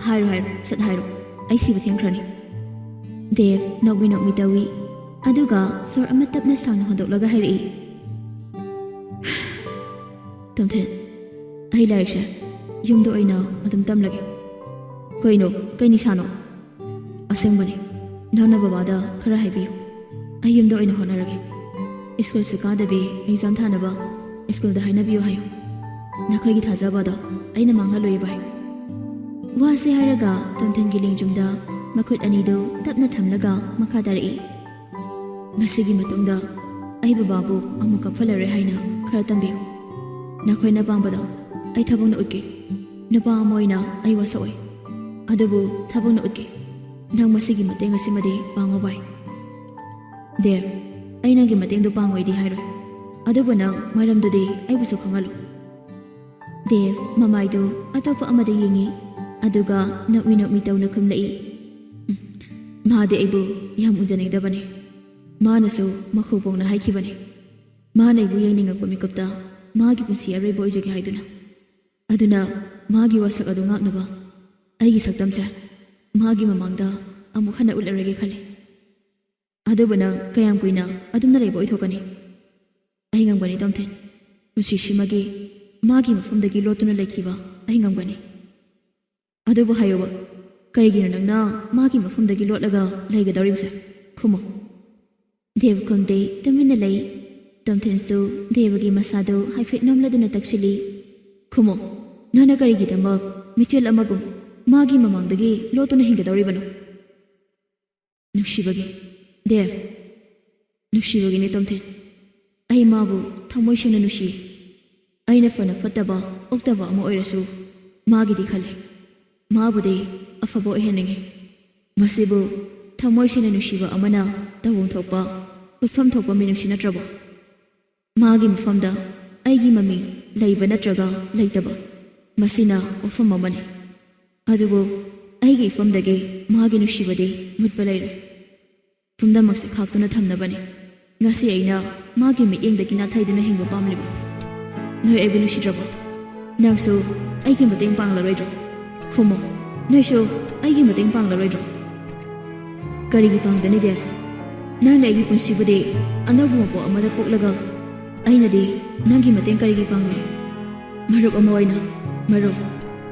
"ꯍꯥꯏꯔꯣ, ꯍꯥꯏꯔꯣ, ꯁꯠ ꯍꯥꯏꯔꯣ꯫ ꯑꯩ ꯁꯤꯕ ꯊꯦꯡꯈ꯭ꯔꯅꯤ꯫" ꯗꯦꯕ ꯅꯣꯛꯃꯤ ꯅꯣꯛꯃꯤ ꯇꯧꯏ꯫ ꯑꯗꯨꯒ ꯁꯣꯔ ꯑꯃ ꯇꯞꯅ ꯁꯥꯡꯅ ꯍꯣꯟꯗꯣꯛꯂꯒ ꯍꯥꯏꯔꯛꯏ, "ꯇꯣꯝꯊꯤꯟ, ꯑꯩ ꯂꯥꯏꯔꯤꯛꯁꯦ ꯌꯨꯝꯗ ꯑꯣꯏꯅ ꯑꯗꯨꯝ ꯇꯝꯂꯒꯦ꯫" "ꯀꯩꯅꯣ? ꯀꯩ ꯅꯤꯁꯥꯅꯣ?" "ꯑꯁꯦꯡꯕꯅꯦ, ꯅꯪꯅ ꯕꯕꯥꯗ ꯈꯔ ꯍꯥꯏꯕꯤꯌꯨ꯫ ꯑꯩ ꯌꯨꯝꯗ ꯑꯣꯏꯅ ꯍꯣꯠꯅꯔꯒꯦ꯫ ꯁ꯭ꯀꯨꯜꯁꯨ ꯀꯥꯗꯕꯤ ꯑꯦꯛꯖꯥꯝ ꯊꯥꯅꯕ ꯁ꯭ꯀꯨꯜꯗ ꯍꯥꯏꯅꯕꯤꯌꯨ ꯍꯥꯏꯌꯨ꯫ ꯅꯈꯣꯏꯒꯤ ꯊꯥꯖꯕꯗꯣ ꯑꯩꯅ ꯃꯥꯡꯍꯜꯂꯣꯏ ꯚꯥꯏ꯫" ꯋꯥꯁꯦ ꯍꯥꯏꯔꯒ ꯇꯣꯝꯊꯤꯟꯒꯤ ꯂꯦꯡꯖꯨꯝꯗ ꯃꯈꯨꯠ ꯑꯅꯤꯗꯨ ꯇꯞꯅ ꯊꯝꯂꯒ ꯃꯈꯥ ꯇꯥꯔꯛꯏ, "ꯃꯁꯤꯒꯤ ꯃꯇꯨꯡꯗ ꯑꯩ ꯕꯕꯥꯕꯨ ꯑꯃꯨꯛ ꯀꯞꯍꯜꯂꯔꯣꯏ ꯍꯥꯏꯅ ꯈꯔ ꯇꯝꯕꯤꯌꯨ꯫ ꯅꯈꯣꯏꯅ ꯄꯥꯝꯕꯗꯣ ꯑꯩ ꯊꯕꯛꯅ ꯎꯠꯀꯦ꯫ ꯅꯨꯄꯥ ꯑꯃ ꯑꯣꯏꯅ ꯑꯩ ꯋꯥꯁꯛꯑꯣꯏ꯫ ꯑꯗꯨꯕꯨ ꯊꯕꯛꯅ ꯎꯠꯀꯦ꯫ ꯅꯪ ꯃꯁꯤꯒꯤ ꯃꯇꯦꯡ ꯑꯁꯤꯃꯗꯤ ꯄꯥꯡꯉꯣ ꯚꯥꯏ꯫" "ꯗꯦꯕ, ꯑꯩ ꯅꯪꯒꯤ ꯃꯇꯦꯡꯗꯨ ꯄꯥꯡꯉꯣꯏꯗꯤ ꯍꯥꯏꯔꯣꯏ꯫ ꯑꯗꯨꯕꯨ ꯅꯪ ꯃꯔꯝꯗꯨꯗꯤ ꯑꯩꯕꯨꯁꯨ ꯈꯪꯍꯜꯂꯨ꯫" ꯗꯦꯕ ꯃꯃꯥꯏꯗꯨ ꯑꯇꯣꯞꯄ ꯑꯃꯗ ꯌꯦꯡꯉꯤ꯫ ꯑꯗꯨꯒ ꯅꯣꯛꯃꯤ ꯅꯣꯛꯃꯤ ꯇꯧꯅ ꯈꯨꯝꯂꯛꯏ, "ꯎꯝ, ꯃꯥꯗꯤ ꯑꯩꯕꯨ ꯌꯥꯝ ꯎꯖꯅꯤꯡꯗꯕꯅꯤ꯫ ꯃꯥꯅꯁꯨ ꯃꯈꯧ ꯄꯣꯛꯅ ꯍꯥꯏꯈꯤꯕꯅꯤ꯫" ꯃꯥꯅ ꯑꯩꯕꯨ ꯌꯦꯡꯅꯤꯡꯉꯛꯄ ꯃꯤꯀꯨꯞꯇ ꯃꯥꯒꯤ ꯄꯨꯟꯁꯤ ꯑꯔꯣꯏꯕ ꯑꯣꯏꯖꯒꯦ ꯍꯥꯏꯗꯨꯅ꯫ ꯑꯗꯨꯅ ꯃꯥꯒꯤ ꯋꯥꯁꯛ ꯑꯗꯨ ꯉꯥꯛꯅꯕ ꯑꯩꯒꯤ ꯁꯛꯇꯝꯁꯦ ꯃꯥꯒꯤ ꯃꯃꯥꯡꯗ ꯑꯃꯨꯛ ꯍꯟꯅ ꯎꯠꯂꯔꯣꯏꯒꯦ ꯈꯜꯂꯤ꯫ ꯑꯗꯨꯕꯨ ꯅꯪ ꯀꯌꯥꯝ ꯀꯨꯏꯅ ꯑꯗꯨꯝꯅ ꯂꯩꯕ ꯑꯣꯏꯊꯣꯛꯀꯅꯤ? ꯑꯩ ꯉꯝꯒꯅꯤ, ꯇꯣꯝꯊꯤꯟ꯫ ꯄꯨꯟꯁꯤꯁꯤꯃꯒꯤ ꯃꯥꯒꯤ ꯃꯐꯝꯗꯒꯤ ꯂꯣꯠꯇꯨꯅ ꯂꯩꯈꯤꯕ ꯑꯩ ꯉꯝꯒꯅꯤ꯫ ꯑꯗꯨꯕꯨ ꯍꯥꯏꯌꯨꯕ, ꯀꯔꯤꯒꯤꯅꯣ ꯅꯪꯅ ꯃꯥꯒꯤ ꯃꯐꯝꯗꯒꯤ ꯂꯣꯠꯂꯒ ꯂꯩꯒꯗꯧꯔꯤꯕꯁꯦ? ꯈꯨꯝꯃꯨ꯫ ꯗꯦꯕ ꯈꯨꯝꯗꯦ, ꯇꯨꯃꯤꯟꯅ ꯂꯩ꯫ ꯇꯣꯝꯊꯤꯟꯁꯨ ꯗꯦꯕꯒꯤ ꯃꯁꯥꯗꯨ ꯍꯥꯏꯐꯦꯠ ꯅꯝꯂꯗꯨꯅ ꯇꯛꯁꯤꯜꯂꯤ꯫ ꯈꯨꯝꯃꯨ, ꯅꯪꯅ ꯀꯔꯤꯒꯤꯗꯃꯛ ꯃꯤꯆꯦꯜ ꯑꯃꯒꯨꯝ ꯃꯥꯒꯤ ꯃꯃꯥꯡꯗꯒꯤ ꯂꯣꯠꯇꯨꯅ ꯍꯤꯡꯒꯗꯧꯔꯤꯕꯅꯣ? ꯅꯨꯡꯁꯤꯕꯒꯤ꯫ ꯗꯦꯕ, ꯅꯨꯡꯁꯤꯕꯒꯤꯅꯤ ꯇꯣꯝꯊꯤꯟ꯫ ꯑꯩ ꯃꯥꯕꯨ ꯊꯃꯣꯏ ꯁꯦꯡꯅ ꯅꯨꯡꯁꯤ꯫ ꯑꯩꯅ ꯐꯅ ꯐꯠꯇꯕ, ꯑꯣꯛꯇꯕ ꯑꯃ ꯑꯣꯏꯔꯁꯨ ꯃꯥꯒꯤꯗꯤ ꯈꯜꯂꯤ꯫ ꯃꯥꯕꯨꯗꯤ ꯑꯐꯕ ꯑꯣꯏꯍꯟꯅꯤꯡꯉꯤ꯫ ꯃꯁꯤꯕꯨ ꯊꯃꯣꯏ ꯁꯦꯡꯅ ꯅꯨꯡꯁꯤꯕ ꯑꯃꯅ ꯇꯧꯐꯝ ꯊꯣꯛꯄ, ꯎꯠꯐꯝ ꯊꯣꯛꯄ ꯃꯤꯅꯨꯡꯁꯤ ꯅꯠꯇ꯭ꯔꯕꯣ? ꯃꯥꯒꯤ ꯃꯐꯝꯗ ꯑꯩꯒꯤ ꯃꯃꯤ ꯂꯩꯕ ꯅꯠꯇ꯭ꯔꯒ ꯂꯩꯇꯕ, ꯃꯁꯤꯅ ꯋꯥꯐꯝ ꯑꯃꯅꯤ꯫ ꯑꯗꯨꯕꯨ ꯑꯩꯒꯤ ꯏꯐꯝꯗꯒꯤ ꯃꯥꯒꯤ ꯅꯨꯡꯁꯤꯕꯗꯤ ꯃꯨꯠꯄ ꯂꯩꯔꯣꯏ꯫ ꯄꯨꯝꯅꯃꯛꯁꯦ ꯈꯥꯛꯇꯨꯅ ꯊꯝꯅꯕꯅꯤ ꯉꯁꯤ ꯑꯩꯅ ꯃꯥꯒꯤ ꯃꯤꯠꯌꯦꯡꯗꯒꯤ ꯅꯥꯊꯩꯗꯨꯅ ꯍꯤꯡꯕ ꯄꯥꯝꯂꯤꯕ꯫ ꯅꯣꯏ ꯑꯩꯕꯨ ꯅꯨꯡꯁꯤꯗ꯭ꯔꯕꯣ? ꯅꯪꯁꯨ ꯑꯩꯒꯤ ꯃꯇꯦꯡ ꯄꯥꯡꯂꯔꯣꯏꯗ꯭ꯔꯣ? ꯈꯨꯝꯃꯣ, ꯅꯣꯏꯁꯨ ꯑꯩꯒꯤ ꯃꯇꯦꯡ ꯄꯥꯡꯂꯔꯣꯏꯗ꯭ꯔꯣ? ꯀꯔꯤꯒꯤ ꯄꯥꯡꯗꯅꯤꯒꯦ? ꯅꯪꯅ ꯑꯩꯒꯤ ꯄꯨꯟꯁꯤꯕꯨꯗꯤ ꯑꯅꯧꯕ ꯃꯄꯣꯛ ꯑꯃꯗ ꯄꯣꯛꯂꯒ ꯑꯩꯅꯗꯤ ꯅꯪꯒꯤ ꯃꯇꯦꯡ ꯀꯔꯤꯒꯤ ꯄꯥꯡꯂꯣꯏ? ꯃꯔꯨꯞ ꯑꯃ ꯑꯣꯏꯅ, ꯃꯔꯨꯞ,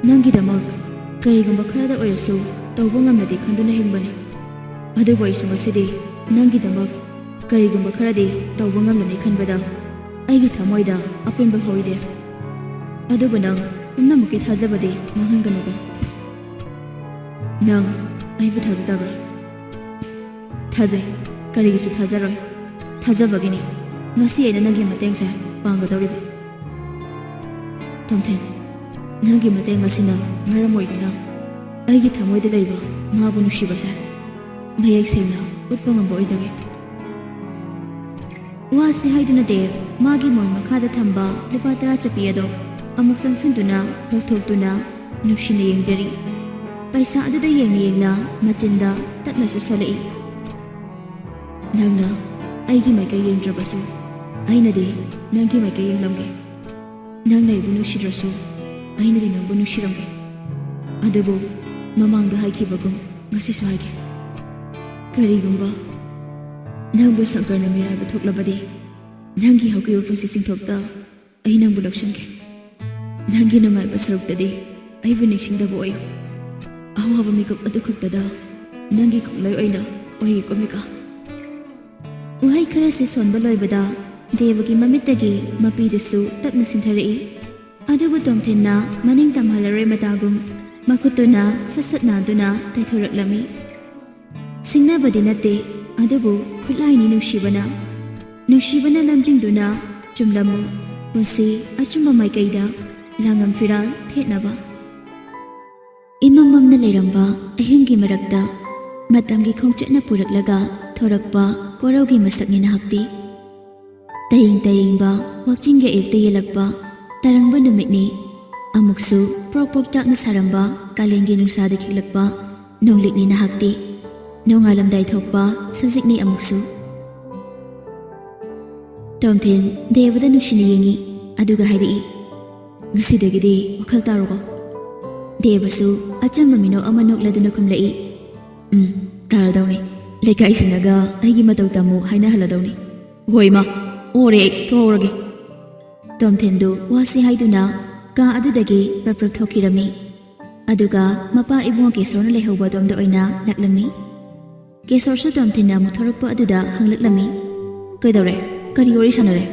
ꯅꯪꯒꯤꯗꯃꯛ ꯀꯔꯤꯒꯨꯝꯕ ꯈꯔꯗ ꯑꯣꯏꯔꯁꯨ ꯇꯧꯕ ꯉꯝꯂꯗꯤ ꯈꯟꯗꯨꯅ ꯍꯤꯡꯕꯅꯤ꯫ ꯑꯗꯨꯕꯨ ꯑꯩꯁꯨ ꯉꯁꯤꯗꯤ ꯅꯪꯒꯤꯗꯃꯛ ꯀꯔꯤꯒꯨꯝꯕ ꯈꯔꯗꯤ ꯇꯧꯕ ꯉꯝꯂꯅꯤ ꯈꯟꯕꯗ ꯑꯩꯒꯤ ꯊꯃꯣꯏꯗ ꯑꯄꯦꯟꯕ ꯐꯥꯎꯏꯗꯦ꯫ ꯑꯗꯨꯕꯨ ꯅꯪ ꯄꯨꯝꯅꯃꯛꯀꯤ ꯊꯥꯖꯕꯗꯤ ꯃꯥꯡꯍꯟꯒꯅꯨꯀꯣ꯫ ꯅꯪ ꯑꯩꯕꯨ ꯊꯥꯖꯗꯕ꯭ꯔꯥ? ꯊꯥꯖꯩ꯫ ꯀꯔꯤꯒꯤꯁꯨ ꯊꯥꯖꯔꯣꯏ? ꯊꯥꯖꯕꯒꯤꯅꯤ ꯉꯁꯤ ꯑꯩꯅ ꯅꯪꯒꯤ ꯃꯇꯦꯡꯁꯦ ꯄꯥꯡꯒꯗꯧꯔꯤꯕ꯫ ꯇꯣꯝꯊꯤꯟ, ꯅꯪꯒꯤ ꯃꯇꯦꯡ ꯑꯁꯤꯅ ꯃꯔꯝ ꯑꯣꯏꯗꯨꯅ ꯑꯩꯒꯤ ꯊꯃꯣꯏꯗ ꯂꯩꯕ ꯃꯥꯕꯨ ꯅꯨꯡꯁꯤꯕꯁꯦ ꯃꯌꯦꯛ ꯁꯦꯡꯅ ꯎꯠꯄ ꯉꯝꯕ ꯑꯣꯏꯖꯒꯦ꯫ ꯋꯥꯁꯤ ꯍꯥꯏꯗꯨꯅ ꯗꯦꯕ ꯃꯥꯒꯤ ꯃꯣꯟ ꯃꯈꯥꯗ ꯊꯝꯕ ꯂꯨꯄꯥ ꯇꯔꯥ ꯆꯞꯄꯤ ꯑꯗꯣ ꯑꯃꯨꯛ ꯆꯪꯁꯤꯟꯗꯨꯅ ꯂꯧꯊꯣꯛꯇꯨꯅ ꯅꯨꯡꯁꯤꯅ ꯌꯦꯡꯖꯔꯤ꯫ ꯄꯩꯁꯥ ꯑꯗꯨꯗ ꯌꯦꯡꯅ ꯌꯦꯡꯅ ꯃꯆꯤꯟꯗ ꯇꯞꯅꯁꯨ ꯁꯣꯜꯂꯛꯏ꯫ ꯅꯪꯅ ꯑꯩꯒꯤ ꯃꯥꯏꯀꯩ ꯌꯦꯡꯗ꯭ꯔꯕꯁꯨ ꯑꯩꯅꯗꯤ ꯅꯪꯒꯤ ꯃꯥꯏꯀꯩ ꯌꯦꯡꯂꯝꯒꯦ꯫ ꯅꯪꯅ ꯑꯩꯕꯨ ꯅꯨꯡꯁꯤꯗ꯭ꯔꯁꯨ ꯑꯩꯅꯗꯤ ꯅꯪꯕꯨ ꯅꯨꯡꯁꯤꯔꯝꯒꯦ꯫ ꯑꯗꯨꯕꯨ ꯃꯃꯥꯡꯗ ꯍꯥꯏꯈꯤꯕꯒꯨꯝ ꯉꯁꯤꯁꯨ ꯍꯥꯏꯒꯦ꯫ ꯀꯔꯤꯒꯨꯝꯕ ꯅꯪꯕꯨ ꯁꯪꯀꯔꯅ ꯃꯤꯔꯥꯏꯕ ꯊꯣꯛꯂꯕꯗꯤ, ꯅꯪꯒꯤ ꯍꯧꯈꯤꯕ ꯄꯨꯟꯁꯤ ꯆꯤꯡꯊꯣꯛꯇ ꯑꯩ ꯅꯪꯕꯨ ꯂꯧꯁꯤꯟꯒꯦ꯫ ꯅꯪꯒꯤ ꯅꯨꯡꯉꯥꯏꯕ ꯁꯔꯨꯛꯇꯗꯤ ꯑꯩꯕꯨ ꯅꯤꯡꯁꯤꯡꯗꯕ ꯑꯣꯏꯌꯨ꯫ ꯑꯋꯥꯕ ꯃꯤꯀꯨꯞ ꯑꯗꯨ ꯈꯛꯇꯗ ꯅꯪꯒꯤ ꯈꯣꯡꯂꯩ ꯑꯣꯏꯅ ꯑꯣꯏꯒꯦꯀꯣ ꯃꯤꯀꯥ꯫ ꯋꯥꯍꯩ ꯈꯔꯁꯤ ꯁꯣꯟꯕ ꯂꯣꯏꯕꯗ ꯗꯦꯕꯒꯤ ꯃꯃꯤꯠꯇꯒꯤ ꯃꯄꯤꯗꯨꯁꯨ ꯇꯞꯅ ꯁꯤꯟꯊꯔꯛꯏ꯫ ꯑꯗꯨꯕꯨ ꯇꯣꯝꯊꯤꯟꯅ ꯃꯅꯤꯡ ꯇꯝꯍꯜꯂꯔꯣꯏ ꯃꯇꯥꯒꯨꯝ ꯃꯈꯨꯠꯇꯨꯅ ꯁꯠ ꯁꯠ ꯅꯥꯟꯗꯨꯅ ꯇꯩꯊꯣꯔꯛꯂꯝꯃꯤ꯫ ꯁꯤꯡꯅꯕꯗꯤ ꯅꯠꯇꯦ, ꯑꯗꯨꯕꯨ ꯈꯨꯠꯂꯥꯏꯅꯤ ꯅꯨꯡꯁꯤꯕꯅ꯫ ꯅꯨꯡꯁꯤꯕꯅ ꯂꯝꯖꯤꯡꯗꯨꯅ ꯆꯨꯝꯂꯝꯃꯨ ꯄꯨꯟꯁꯤ ꯑꯆꯨꯝꯕ ꯃꯥꯏꯀꯩꯗ ꯂꯥꯡꯉꯝ ꯐꯤꯔꯥꯜ ꯊꯦꯠꯅꯕ꯫ ꯏꯃꯝ ꯃꯝꯅ ꯂꯩꯔꯝꯕ ꯑꯍꯤꯡꯒꯤ ꯃꯔꯛꯇ ꯃꯇꯝꯒꯤ ꯈꯣꯡꯆꯠꯅ ꯄꯨꯔꯛꯂꯒ ꯊꯣꯔꯛꯄ ꯀꯣꯔꯧꯒꯤ ꯃꯁꯛꯅꯤ ꯅꯍꯥꯛꯇꯤ꯫ ꯇꯌꯦꯡ ꯇꯌꯦꯡꯕ ꯋꯥꯛꯆꯤꯡꯒꯤ ꯑꯌꯨꯛꯇ ꯌꯦꯜꯂꯛꯄ ꯇꯔꯪꯕ ꯅꯨꯃꯤꯠꯅꯤ꯫ ꯑꯃꯨꯛꯁꯨ ꯄ꯭ꯔꯣꯛ ꯄ꯭ꯔꯣꯛ ꯆꯥꯛꯅ ꯁꯥꯔꯝꯕ ꯀꯥꯂꯦꯟꯒꯤ ꯅꯨꯡꯁꯥꯗ ꯈꯤꯛꯂꯛꯄ ꯅꯣꯡꯂꯤꯛꯅꯤ ꯅꯍꯥꯛꯇꯤ꯫ ꯅꯣꯡꯉꯥꯜꯂꯝꯗꯥꯏ ꯊꯣꯛꯄ ꯁꯖꯤꯛꯅꯤ ꯑꯃꯨꯛꯁꯨ꯫ ꯇꯣꯝꯊꯤꯟ ꯗꯦꯕꯗ ꯅꯨꯡꯁꯤꯅ ꯌꯦꯡꯉꯤ, ꯑꯗꯨꯒ ꯍꯥꯏꯔꯛꯏ, "ꯉꯁꯤꯗꯒꯤꯗꯤ ꯋꯥꯈꯜ ꯇꯥꯔꯣꯀꯣ?" ꯗꯦꯕꯁꯨ ꯑꯆꯝꯕ ꯃꯤꯅꯣꯛ ꯑꯃ ꯅꯣꯛꯂꯗꯨꯅ ꯈꯨꯝꯂꯛꯏ, "ꯎꯝ, ꯇꯥꯔꯗꯧꯅꯤ꯫ ꯂꯩꯀꯥꯏꯁꯤꯡꯅꯒ ꯑꯩꯒꯤ ꯃꯇꯧ ꯇꯝꯃꯨ ꯍꯥꯏꯅꯍꯜꯂꯗꯧꯅꯤ꯫ ꯍꯣꯏ ꯏꯃꯥ, ꯑꯣꯔꯦ ꯑꯩ, ꯊꯣꯛꯍꯧꯔꯒꯦ꯫" ꯇꯣꯝꯊꯤꯟꯗꯨ ꯋꯥꯁꯤ ꯍꯥꯏꯗꯨꯅ ꯀꯥ ꯑꯗꯨꯗꯒꯤ ꯄ꯭ꯔꯞ ꯄ꯭ꯔꯞ ꯊꯣꯛꯈꯤꯔꯝꯃꯤ꯫ ꯑꯗꯨꯒ ꯃꯄꯥ ꯏꯕꯨꯡꯉꯣ ꯀꯦꯁꯣꯔꯅ ꯂꯩꯍꯧꯕ ꯑꯗꯣꯝꯗ ꯑꯣꯏꯅ ꯂꯥꯛꯂꯝꯃꯤ꯫ ꯀꯦꯁꯣꯔꯁꯨ ꯇꯣꯝꯊꯤꯟꯅ ꯑꯃꯨꯛ ꯊꯣꯔꯛꯄ ꯑꯗꯨꯗ ꯍꯪꯂꯛꯂꯝꯃꯤ, "ꯀꯩꯗꯧꯔꯦ? ꯀꯔꯤ ꯋꯥꯔꯤ ꯁꯥꯟꯅꯔꯦ?"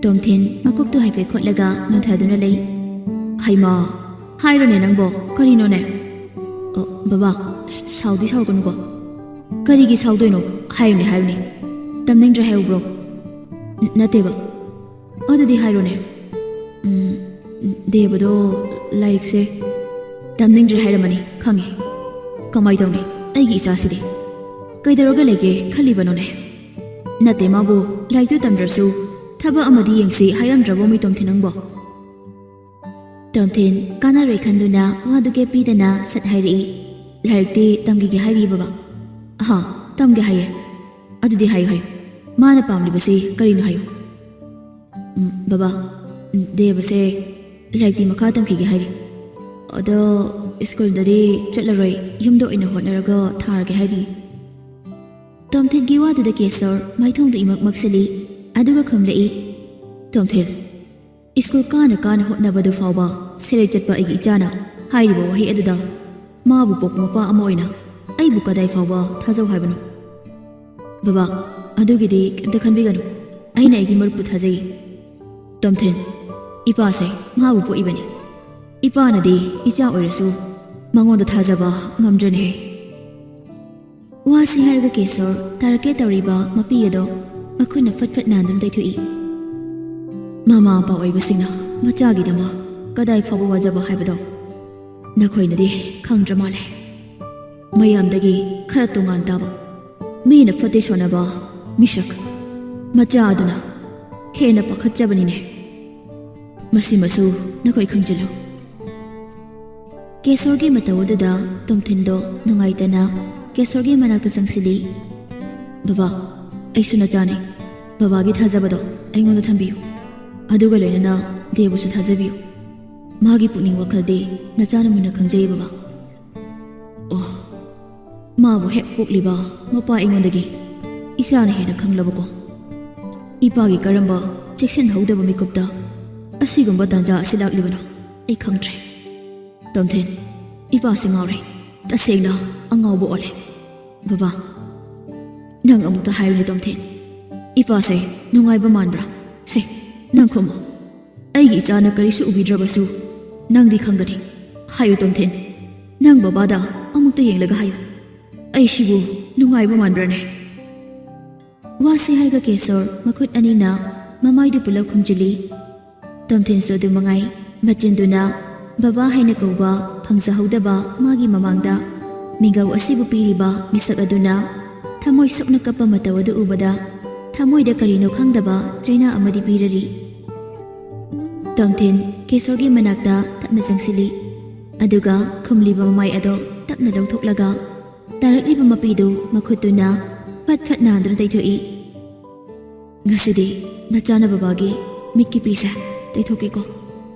ꯇꯣꯝꯊꯤꯟ ꯃꯀꯣꯛꯇꯨ ꯍꯥꯏꯐꯦꯠ ꯈꯣꯠꯂꯒ ꯅꯣꯟꯊꯗꯨꯅ ꯂꯩ꯫ "ꯍꯩꯃꯥ, ꯍꯥꯏꯔꯣꯅꯦ ꯅꯪꯕꯣ, ꯀꯔꯤꯅꯣꯅꯦ?" "ꯑꯣ, ꯕꯕꯥ, ꯁ-, ꯁꯥꯎꯗꯤ ꯁꯥꯎꯒꯅꯨꯀꯣ꯫" "ꯀꯔꯤꯒꯤ ꯁꯥꯎꯗꯣꯏꯅꯣ? ꯍꯥꯏꯌꯨꯅꯦ, ꯍꯥꯏꯌꯨꯅꯦ꯫ ꯇꯝꯅꯤꯡꯗ꯭ꯔꯦ ꯍꯥꯏꯍꯧꯕ꯭ꯔꯣ?" "ꯅ-, ꯅꯠꯇꯦꯕ꯫" "ꯑꯗꯨꯗꯤ ꯍꯥꯏꯔꯣꯅꯦ꯫" "ꯎꯝ, ꯗꯦꯕꯗꯣ ꯂꯥꯏꯔꯤꯛꯁꯦ ꯇꯝꯅꯤꯡꯗ꯭ꯔꯦ ꯍꯥꯏꯔꯝꯃꯅꯤ, ꯈꯪꯉꯦ꯫ ꯀꯃꯥꯏ ꯇꯧꯅꯤ? ꯑꯩꯒꯤ ꯏꯆꯥꯁꯤꯗꯤ ꯀꯩꯗꯧꯔꯒ ꯂꯩꯒꯦ ꯈꯜꯂꯤꯕꯅꯣꯅꯦ? ꯅꯠꯇꯦ, ꯃꯥꯕꯨ ꯂꯥꯏꯔꯤꯛꯇꯨ ꯇꯝꯗ꯭ꯔꯁꯨ ꯊꯕꯛ ꯑꯃꯗꯤ ꯌꯦꯡꯁꯤ ꯍꯥꯏꯔꯝꯗ꯭ꯔꯕꯣ ꯃꯤ ꯇꯣꯝꯊꯤꯟ ꯅꯪꯕꯣ?" ꯇꯣꯝꯊꯤꯟ ꯀꯥꯟꯅꯔꯣꯏ ꯈꯟꯗꯨꯅ ꯋꯥꯗꯨ ꯀꯦꯞꯄꯤꯗꯅ ꯁꯠ ꯍꯥꯏꯔꯛꯏ, "ꯂꯥꯏꯔꯤꯛꯇꯤ ꯇꯝꯈꯤꯒꯦ ꯍꯥꯏꯔꯤ ꯕꯕꯥ꯫" "ꯑꯍꯥ, ꯇꯝꯒꯦ ꯍꯥꯏꯌꯦ? ꯑꯗꯨꯗꯤ ꯍꯥꯏꯌꯨ, ꯍꯥꯏꯌꯨ꯫" ꯃꯥꯅ ꯄꯥꯝꯂꯤꯕꯁꯤ ꯀꯔꯤꯅꯣ ꯍꯥꯏꯌꯨ꯫ "ꯎꯝ, ꯕꯕꯥ, ꯎꯝ, ꯗꯦꯕꯁꯦ ꯂꯥꯏꯔꯤꯛꯇꯤ ꯃꯈꯥ ꯇꯝꯈꯤꯒꯦ ꯍꯥꯏꯔꯤ꯫ ꯑꯗꯣ ꯁ꯭ꯀꯨꯜꯗꯗꯤ ꯆꯠꯂꯔꯣꯏ, ꯌꯨꯝꯗ ꯑꯣꯏꯅ ꯍꯣꯠꯅꯔꯒ ꯊꯥꯔꯒꯦ ꯍꯥꯏꯔꯤ꯫" ꯇꯣꯝꯊꯤꯟꯒꯤ ꯋꯥꯗꯨꯗ ꯀꯦꯁꯣꯔ ꯃꯥꯏꯊꯣꯡꯗ ꯏꯃꯛ ꯃꯛꯁꯤꯜꯂꯤ, ꯑꯗꯨꯒ ꯈꯨꯝꯂꯛꯏ, "ꯇꯣꯝꯊꯤꯟ, ꯁ꯭ꯀꯨꯜ ꯀꯥꯅ ꯀꯥꯅ ꯍꯣꯠꯅꯕꯗꯨ ꯐꯥꯎꯕ ꯁꯦꯔꯩ ꯆꯠꯄ ꯑꯩꯒꯤ ꯏꯆꯥꯅ ꯍꯥꯏꯔꯤꯕ ꯋꯥꯍꯩ ꯑꯗꯨꯗ ꯃꯥꯕꯨ ꯄꯣꯛꯄ ꯃꯄꯥ ꯑꯃ ꯑꯣꯏꯅ ꯑꯩꯕꯨ ꯀꯗꯥꯏ ꯐꯥꯎꯕ ꯊꯥꯖꯧ ꯍꯥꯏꯕꯅꯣ?" "ꯕꯕꯥ, ꯑꯗꯨꯒꯤꯗꯤ ꯀꯩꯝꯇ ꯈꯟꯕꯤꯒꯅꯨ꯫ ꯑꯩꯅ ꯑꯩꯒꯤ ꯃꯔꯨꯞꯄꯨ ꯊꯥꯖꯩ꯫" "ꯇꯣꯝꯊꯤꯟ, ꯏꯄꯥꯁꯦ ꯃꯥꯕꯨ ꯄꯣꯛꯏꯕꯅꯤ꯫ ꯏꯄꯥꯅꯗꯤ ꯏꯆꯥ ꯑꯣꯏꯔꯁꯨ ꯃꯉꯣꯟꯗ ꯊꯥꯖꯕ ꯉꯝꯗ꯭ꯔꯅꯦ꯫" ꯋꯥꯁꯤ ꯍꯥꯏꯔꯒ ꯀꯦꯁꯣꯔ ꯇꯥꯔꯛꯀꯦ ꯇꯧꯔꯤꯕ ꯃꯄꯤ ꯑꯗꯣ ꯃꯈꯨꯠꯅ ꯐꯠ ꯐꯠ ꯅꯥꯟꯗꯨꯅ ꯇꯩꯊꯣꯛꯏ꯫ ꯃꯃꯥ ꯃꯄꯥ ꯑꯣꯏꯕꯁꯤꯡꯅ ꯃꯆꯥꯒꯤꯗꯃꯛ ꯀꯗꯥꯏ ꯐꯥꯎꯕ ꯋꯥꯖꯕ ꯍꯥꯏꯕꯗꯣ ꯅꯈꯣꯏꯅꯗꯤ ꯈꯪꯗ꯭ꯔ ꯃꯥꯜꯂꯦ꯫ ꯃꯌꯥꯝꯗꯒꯤ ꯈꯔ ꯇꯣꯉꯥꯟ ꯇꯥꯕ, ꯃꯤꯅ ꯐꯠꯇꯦ ꯁꯣꯟꯅꯕ ꯃꯤꯁꯛ ꯃꯆꯥ ꯑꯗꯨꯅ ꯍꯦꯟꯅ ꯄꯥꯈꯠꯆꯕꯅꯤꯅꯦ꯫ ꯃꯁꯤꯃꯁꯨ ꯅꯈꯣꯏ ꯈꯪꯖꯤꯜꯂꯨ꯫ ꯀꯦꯁꯣꯔꯒꯤ ꯃꯇꯧ ꯑꯗꯨꯗ ꯇꯣꯝꯊꯤꯟꯗꯣ ꯅꯨꯡꯉꯥꯏꯇꯅ ꯀꯦꯁꯣꯔꯒꯤ ꯃꯅꯥꯛꯇ ꯆꯪꯁꯤꯜꯂꯤ꯫ "ꯕꯕꯥ, ꯑꯩꯁꯨ ꯅꯆꯥꯅꯤ꯫ ꯕꯕꯥꯒꯤ ꯊꯥꯖꯕꯗꯣ ꯑꯩꯉꯣꯟꯗ ꯊꯝꯕꯤꯌꯨ꯫ ꯑꯗꯨꯒ ꯂꯣꯏꯅꯅ ꯗꯦꯕꯨꯁꯨ ꯊꯥꯖꯕꯤꯌꯨ꯫ ꯃꯥꯒꯤ ꯄꯨꯛꯅꯤꯡ ꯋꯥꯈꯜꯗꯤ ꯅꯆꯥꯅ ꯃꯨꯟꯅ ꯈꯪꯖꯩ, ꯕꯕꯥ꯫" ꯑꯣ, ꯃꯥꯕꯨ ꯍꯦꯛ ꯄꯣꯛꯂꯤꯕ ꯃꯄꯥ ꯑꯩꯉꯣꯟꯗꯒꯤ ꯏꯆꯥꯅ ꯍꯦꯟꯅ ꯈꯪꯂꯕꯀꯣ꯫ ꯏꯄꯥꯒꯤ ꯀꯔꯝꯕ ꯆꯦꯛꯁꯤꯟꯍꯧꯗꯕ ꯃꯤꯀꯨꯞꯇ ꯑꯁꯤꯒꯨꯝꯕ ꯇꯥꯟꯖꯥ ꯑꯁꯤ ꯂꯥꯛꯂꯤꯕꯅꯣ ꯑꯩ ꯈꯪꯗ꯭ꯔꯦ꯫ ꯇꯣꯝꯊꯤꯟ, ꯏꯄꯥꯁꯤ ꯉꯥꯎꯔꯦ꯫ ꯇꯁꯦꯡꯅ ꯑꯉꯥꯎꯕ ꯑꯣꯜꯂꯦ꯫ ꯕꯕꯥ, ꯅꯪ ꯑꯃꯨꯛꯇ ꯍꯥꯏꯌꯨꯅꯦ ꯇꯣꯝꯊꯤꯟ, ꯏꯄꯥꯁꯦ ꯅꯨꯡꯉꯥꯏꯕ ꯃꯥꯟꯕ꯭ꯔꯥ? ꯁꯦ, ꯅꯪ ꯈꯨꯝꯃꯣ꯫ ꯑꯩꯒꯤ ꯏꯆꯥꯅ ꯀꯔꯤꯁꯨ ꯎꯕꯤꯗ꯭ꯔꯕꯁꯨ ꯅꯪꯗꯤ ꯈꯪꯒꯅꯤ꯫ ꯍꯥꯏꯌꯨ ꯇꯣꯝꯊꯤꯟ, ꯅꯪ ꯕꯕꯥꯗ ꯑꯃꯨꯛꯇ ꯌꯦꯡꯂꯒ ꯍꯥꯏꯌꯨ, ꯑꯩꯁꯤꯕꯨ ꯅꯨꯡꯉꯥꯏꯕ ꯃꯥꯟꯕ꯭ꯔꯅꯦ? ꯋꯥꯁꯤ ꯍꯥꯏꯔꯒ ꯀꯦꯁꯣꯔ ꯃꯈꯨꯠ ꯑꯅꯤꯅ ꯃꯃꯥꯏꯗꯨ ꯄꯨꯂꯞ ꯈꯨꯝꯖꯤꯜꯂꯤ꯫ ꯇꯣꯝꯊꯤꯟꯁꯨ ꯑꯗꯨ ꯃꯉꯥꯏ, ꯃꯆꯤꯟꯗꯨꯅ ꯕꯕꯥ ꯍꯥꯏꯅ ꯀꯧꯕ ꯐꯪꯖꯍꯧꯗꯕ ꯃꯥꯒꯤ ꯃꯃꯥꯡꯗ ꯃꯤꯡꯒꯧ ꯑꯁꯤꯕꯨ ꯄꯤꯔꯤꯕ ꯃꯤꯁꯛ ꯑꯗꯨꯅ ꯊꯃꯣꯏ ꯁꯣꯛꯅ ꯀꯞꯄ ꯃꯇꯧ ꯑꯗꯨ ꯎꯕꯗ ꯊꯃꯣꯏꯗ ꯀꯔꯤꯅꯣ ꯈꯪꯗꯕ ꯆꯩꯅꯥ ꯑꯃꯗꯤ ꯄꯤꯔꯔꯤ꯫ ꯇꯣꯝꯊꯤꯟ ꯀꯦꯁꯣꯔꯒꯤ ꯃꯅꯥꯛꯇ ꯇꯞꯅ ꯆꯪꯁꯤꯜꯂꯤ, ꯑꯗꯨꯒ ꯈꯨꯝꯂꯤꯕ ꯃꯃꯥꯏ ꯑꯗꯣ ꯇꯞꯅ ꯂꯧꯊꯣꯛꯂꯒ ꯇꯥꯔꯛꯂꯤꯕ ꯃꯄꯤꯗꯨ ꯃꯈꯨꯠꯇꯨꯅ ꯐꯠ ꯐꯠ ꯅꯥꯟꯗꯨꯅ ꯇꯩꯊꯣꯛꯏ꯫ "ꯉꯁꯤꯗꯤ ꯅꯆꯥꯅ ꯕꯕꯥꯒꯤ ꯃꯤꯠꯀꯤ ꯄꯤꯁꯦ ꯇꯩꯊꯣꯛꯀꯦꯀꯣ,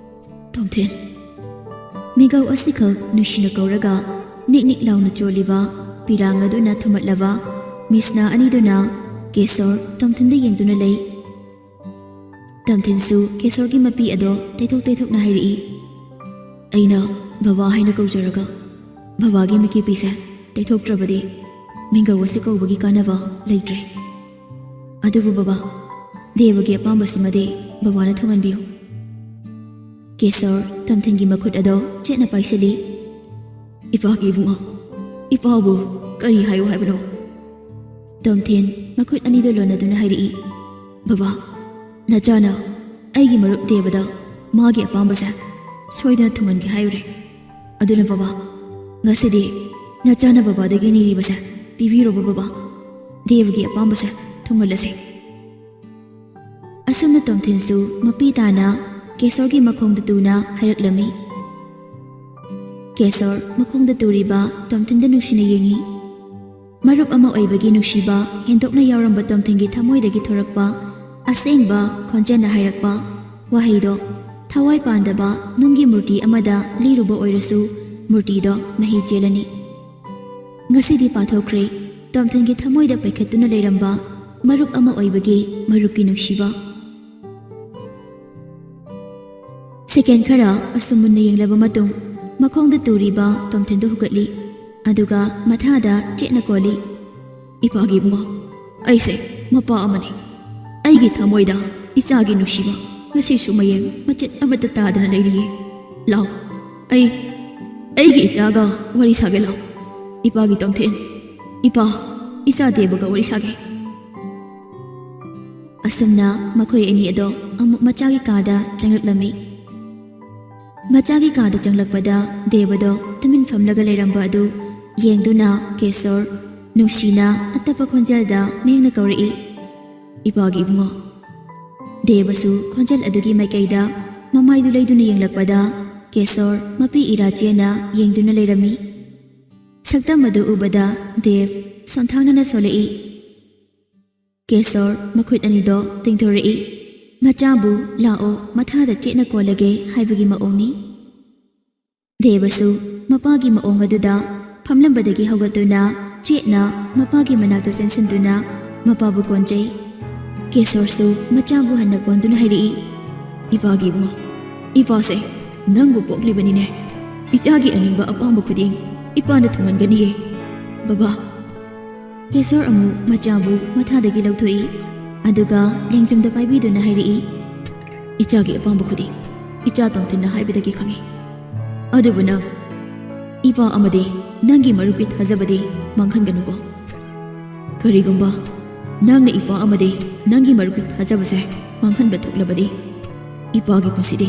ꯇꯣꯝꯊꯤꯟ꯫" ꯃꯤꯒꯧ ꯑꯁꯤꯈꯛ ꯅꯨꯡꯁꯤꯅ ꯀꯧꯔꯒ ꯅꯤꯛ ꯅꯤꯛ ꯂꯥꯎꯅ ꯆꯣꯜꯂꯤꯕ ꯄꯤꯔꯥꯡ ꯑꯗꯨꯅ ꯊꯨꯝꯍꯠꯂꯕ ꯃꯤꯁꯅꯥ ꯑꯅꯤꯗꯨꯅ ꯀꯦꯁꯣꯔ ꯇꯣꯝꯊꯤꯟꯗ ꯌꯦꯡꯗꯨꯅ ꯂꯩ꯫ ꯇꯣꯝꯊꯤꯟꯁꯨ ꯀꯦꯁꯣꯔꯒꯤ ꯃꯄꯤ ꯑꯗꯣ ꯇꯩꯊꯣꯛ ꯇꯩꯊꯣꯛꯅ ꯍꯥꯏꯔꯛꯏ, "ꯑꯩꯅ ꯕꯕꯥ ꯍꯥꯏꯅ ꯀꯧꯖꯔꯒ ꯕꯕꯥꯒꯤ ꯃꯤꯠꯀꯤ ꯄꯤꯁꯦ ꯇꯩꯊꯣꯛꯇ꯭ꯔꯕꯗꯤ ꯃꯤꯡꯒꯧ ꯑꯁꯤ ꯀꯧꯕꯒꯤ ꯀꯥꯟꯅꯕ ꯂꯩꯇ꯭ꯔꯦ꯫ ꯑꯗꯨꯕꯨ ꯕꯕꯥ, ꯗꯦꯕꯒꯤ ꯑꯄꯥꯝꯕꯁꯤꯃꯗꯤ ꯕꯕꯥꯅ ꯊꯨꯡꯍꯟꯕꯤꯌꯨ꯫" ꯀꯦꯁꯣꯔ ꯇꯣꯝꯊꯤꯟꯒꯤ ꯃꯈꯨꯠ ꯑꯗꯣ ꯆꯦꯠꯅ ꯄꯥꯏꯁꯤꯜꯂꯤ꯫ "ꯏꯄꯥꯒꯤ ꯏꯕꯨꯡꯉꯣ, ꯏꯄꯥꯕꯨ ꯀꯔꯤ ꯍꯥꯏꯌꯨ ꯍꯥꯏꯕꯅꯣ?" ꯇꯣꯝꯊꯤꯟ ꯃꯈꯨꯠ ꯑꯅꯤꯗꯣ ꯂꯣꯟꯅꯗꯨꯅ ꯍꯥꯏꯔꯛꯏ, "ꯕꯕꯥ, ꯅꯆꯥꯅ ꯑꯩꯒꯤ ꯃꯔꯨꯞ ꯗꯦꯕꯗ ꯃꯥꯒꯤ ꯑꯄꯥꯝꯕꯁꯦ ꯁꯣꯏꯗꯅ ꯊꯨꯡꯍꯟꯒꯦ ꯍꯥꯏꯔꯨꯔꯦ꯫ ꯑꯗꯨꯅ ꯕꯕꯥ, ꯉꯁꯤꯗꯤ ꯅꯆꯥꯅ ꯕꯕꯥꯗꯒꯤ ꯅꯤꯔꯤꯕꯁꯦ ꯄꯤꯕꯤꯔꯣꯕ ꯕꯕꯥ꯫ ꯗꯦꯕꯒꯤ ꯑꯄꯥꯝꯕꯁꯦ ꯊꯨꯡꯍꯜꯂꯁꯦ꯫" ꯑꯁꯨꯝꯅ ꯇꯣꯝꯊꯤꯟꯁꯨ ꯃꯄꯤ ꯇꯥꯅ ꯀꯦꯁꯣꯔꯒꯤ ꯃꯈꯣꯡꯗ ꯇꯨꯅ ꯍꯥꯏꯔꯛꯂꯝꯃꯤ꯫ ꯀꯦꯁꯣꯔ ꯃꯈꯣꯡꯗ ꯇꯨꯔꯤꯕ ꯇꯣꯝꯊꯤꯟꯗ ꯅꯨꯡꯁꯤꯅ ꯌꯦꯡꯉꯤ꯫ ꯃꯔꯨꯞ ꯑꯃ ꯑꯣꯏꯕꯒꯤ ꯅꯨꯡꯁꯤꯕ ꯍꯦꯟꯗꯣꯛꯅ ꯌꯥꯎꯔꯝꯕ ꯇꯣꯝꯊꯤꯟꯒꯤ ꯊꯃꯣꯏꯗꯒꯤ ꯊꯣꯔꯛꯄ ꯑꯁꯦꯡꯕ ꯈꯣꯟꯖꯦꯜꯅ ꯍꯥꯏꯔꯛꯄ ꯋꯥꯍꯩꯗꯣ ꯊꯋꯥꯏ ꯄꯥꯟꯗꯕ ꯅꯨꯡꯒꯤ ꯃꯨꯔꯇꯤ ꯑꯃꯗ ꯂꯤꯔꯨꯕ ꯑꯣꯏꯔꯁꯨ, ꯃꯨꯔꯇꯤꯗꯣ ꯃꯍꯤ ꯆꯦꯜꯂꯅꯤ꯫ ꯉꯁꯤꯗꯤ ꯄꯥꯊꯣꯛꯈ꯭ꯔꯦ ꯇꯣꯝꯊꯤꯟꯒꯤ ꯊꯃꯣꯏꯗ ꯄꯩꯈꯠꯇꯨꯅ ꯂꯩꯔꯝꯕ ꯃꯔꯨꯞ ꯑꯃ ꯑꯣꯏꯕꯒꯤ ꯃꯔꯨꯞꯀꯤ ꯅꯨꯡꯁꯤꯕ꯫ ꯁꯦꯀꯦꯟ ꯈꯔ ꯑꯁꯨꯝ ꯃꯨꯟꯅ ꯌꯦꯡꯂꯕ ꯃꯇꯨꯡ, ꯃꯈꯣꯡꯗ ꯇꯨꯔꯤꯕ ꯇꯣꯝꯊꯤꯟꯗꯨ ꯍꯨꯒꯠꯂꯤ, ꯑꯗꯨꯒ ꯃꯊꯥꯗ ꯆꯦꯠꯅ ꯀꯣꯜꯂꯤ꯫ "ꯏꯄꯥꯒꯤ ꯏꯕꯨꯡꯉꯣ, ꯑꯩꯁꯦ ꯃꯄꯥ ꯑꯃꯅꯤ꯫ ꯑꯩꯒꯤ ꯊꯃꯣꯏꯗ ꯏꯆꯥꯒꯤ ꯅꯨꯡꯁꯤꯕ ꯉꯁꯤꯁꯨ ꯃꯌꯦꯡ ꯃꯆꯦꯠ ꯑꯃꯠꯇ ꯇꯥꯗꯅ ꯂꯩꯔꯤꯌꯦ꯫ ꯂꯥꯎ, ꯑꯩ, ꯑꯩꯒꯤ ꯏꯆꯥꯒ ꯋꯥꯔꯤ ꯁꯥꯒꯦ ꯂꯥꯎ꯫ ꯏꯄꯥꯒꯤ ꯇꯣꯝꯊꯤꯟ, ꯏꯄꯥ, ꯏꯆꯥ ꯗꯦꯕꯒ ꯋꯥꯔꯤ ꯁꯥꯒꯦ꯫" ꯑꯁꯨꯝꯅ ꯃꯈꯣꯏ ꯑꯅꯤ ꯑꯗꯣ ꯑꯃꯨꯛ ꯃꯆꯥꯒꯤ ꯀꯥꯗ ꯆꯪꯂꯛꯂꯝꯃꯤ꯫ ꯃꯆꯥꯒꯤ ꯀꯥꯗ ꯆꯪꯂꯛꯄꯗ ꯗꯦꯕꯗꯣ ꯇꯨꯃꯤꯟ ꯐꯝꯂꯒ ꯂꯩꯔꯝꯕ ꯑꯗꯨ ꯌꯦꯡꯗꯨꯅ ꯀꯦꯁꯣꯔ ꯅꯨꯡꯁꯤꯅ ꯑꯇꯞꯄ ꯈꯣꯟꯖꯦꯜꯗ ꯃꯌꯦꯛꯅ ꯀꯧꯔꯛꯏ, "ꯏꯄꯥꯒꯤ ꯏꯕꯨꯡꯉꯣ꯫" ꯗꯦꯕꯁꯨ ꯈꯣꯟꯖꯦꯜ ꯑꯗꯨꯒꯤ ꯃꯥꯏꯀꯩꯗ ꯃꯃꯥꯏꯗꯨ ꯂꯩꯗꯨꯅ ꯌꯦꯡꯂꯛꯄꯗ ꯀꯦꯁꯣꯔ ꯃꯄꯤ ꯏꯔꯥꯆꯦꯅ ꯌꯦꯡꯗꯨꯅ ꯂꯩꯔꯝꯃꯤ꯫ ꯁꯛꯇꯝ ꯑꯗꯨ ꯎꯕꯗ ꯗꯦꯕ ꯁꯣꯟꯊꯥꯡꯅꯅ ꯁꯣꯜꯂꯛꯏ꯫ ꯀꯦꯁꯣꯔ ꯃꯈꯨꯠ ꯑꯅꯤꯗꯣ ꯇꯤꯡꯊꯣꯔꯛꯏ꯫ ꯃꯆꯥꯕꯨ "ꯂꯥꯛꯑꯣ, ꯃꯊꯥꯗ ꯆꯦꯠꯅ ꯀꯣꯜꯂꯒꯦ" ꯍꯥꯏꯕꯒꯤ ꯃꯑꯣꯡꯅꯤ꯫ ꯗꯦꯕꯁꯨ ꯃꯄꯥꯒꯤ ꯃꯑꯣꯡ ꯑꯗꯨꯗ ꯐꯝꯂꯝꯕꯗꯒꯤ ꯍꯧꯒꯠꯇꯨꯅ ꯆꯦꯠꯅ ꯃꯄꯥꯒꯤ ꯃꯅꯥꯛꯇ ꯆꯦꯟꯁꯤꯟꯗꯨꯅ ꯃꯄꯥꯕꯨ ꯀꯣꯟꯖꯩ꯫ ꯀꯦꯁꯣꯔꯁꯨ ꯃꯆꯥꯕꯨ ꯍꯟꯅ ꯀꯣꯟꯗꯨꯅ ꯍꯥꯏꯔꯛꯏ, "ꯏꯄꯥꯒꯤ ꯏꯕꯨꯡꯉꯣ, ꯏꯄꯥꯁꯦ ꯅꯪꯕꯨ ꯄꯣꯛꯂꯤꯕꯅꯤꯅꯦ꯫ ꯏꯆꯥꯒꯤ ꯑꯅꯤꯡꯕ ꯑꯄꯥꯝꯕ ꯈꯨꯗꯤꯡ ꯏꯄꯥꯅ ꯊꯨꯡꯍꯟꯒꯅꯤꯌꯦ, ꯕꯕꯥ꯫" ꯀꯦꯁꯣꯔ ꯑꯃꯨꯛ ꯃꯆꯥꯕꯨ ꯃꯊꯥꯗꯒꯤ ꯂꯧꯊꯣꯛꯏ, ꯑꯗꯨꯒ ꯂꯦꯡꯖꯨꯝꯗ ꯄꯥꯏꯕꯤꯗꯨꯅ ꯍꯥꯏꯔꯛꯏ, "ꯏꯆꯥꯒꯤ ꯑꯄꯥꯝꯕ ꯈꯨꯗꯤꯡ ꯏꯆꯥ ꯇꯣꯝꯊꯤꯟꯅ ꯍꯥꯏꯕꯗꯒꯤ ꯈꯪꯉꯤ꯫ ꯑꯗꯨꯕꯨ ꯅꯪ ꯏꯄꯥ ꯑꯃꯗꯤ ꯅꯪꯒꯤ ꯃꯔꯨꯞꯀꯤ ꯊꯥꯖꯕꯗꯤ ꯃꯥꯡꯍꯟꯒꯅꯨꯀꯣ꯫ ꯀꯔꯤꯒꯨꯝꯕ ꯅꯪꯅ ꯏꯄꯥ ꯑꯃꯗꯤ ꯅꯪꯒꯤ ꯃꯔꯨꯞꯀꯤ ꯊꯥꯖꯕꯁꯦ ꯃꯥꯡꯍꯟꯕ ꯊꯣꯛꯂꯕꯗꯤ, ꯏꯄꯥꯒꯤ ꯄꯨꯟꯁꯤꯗꯤ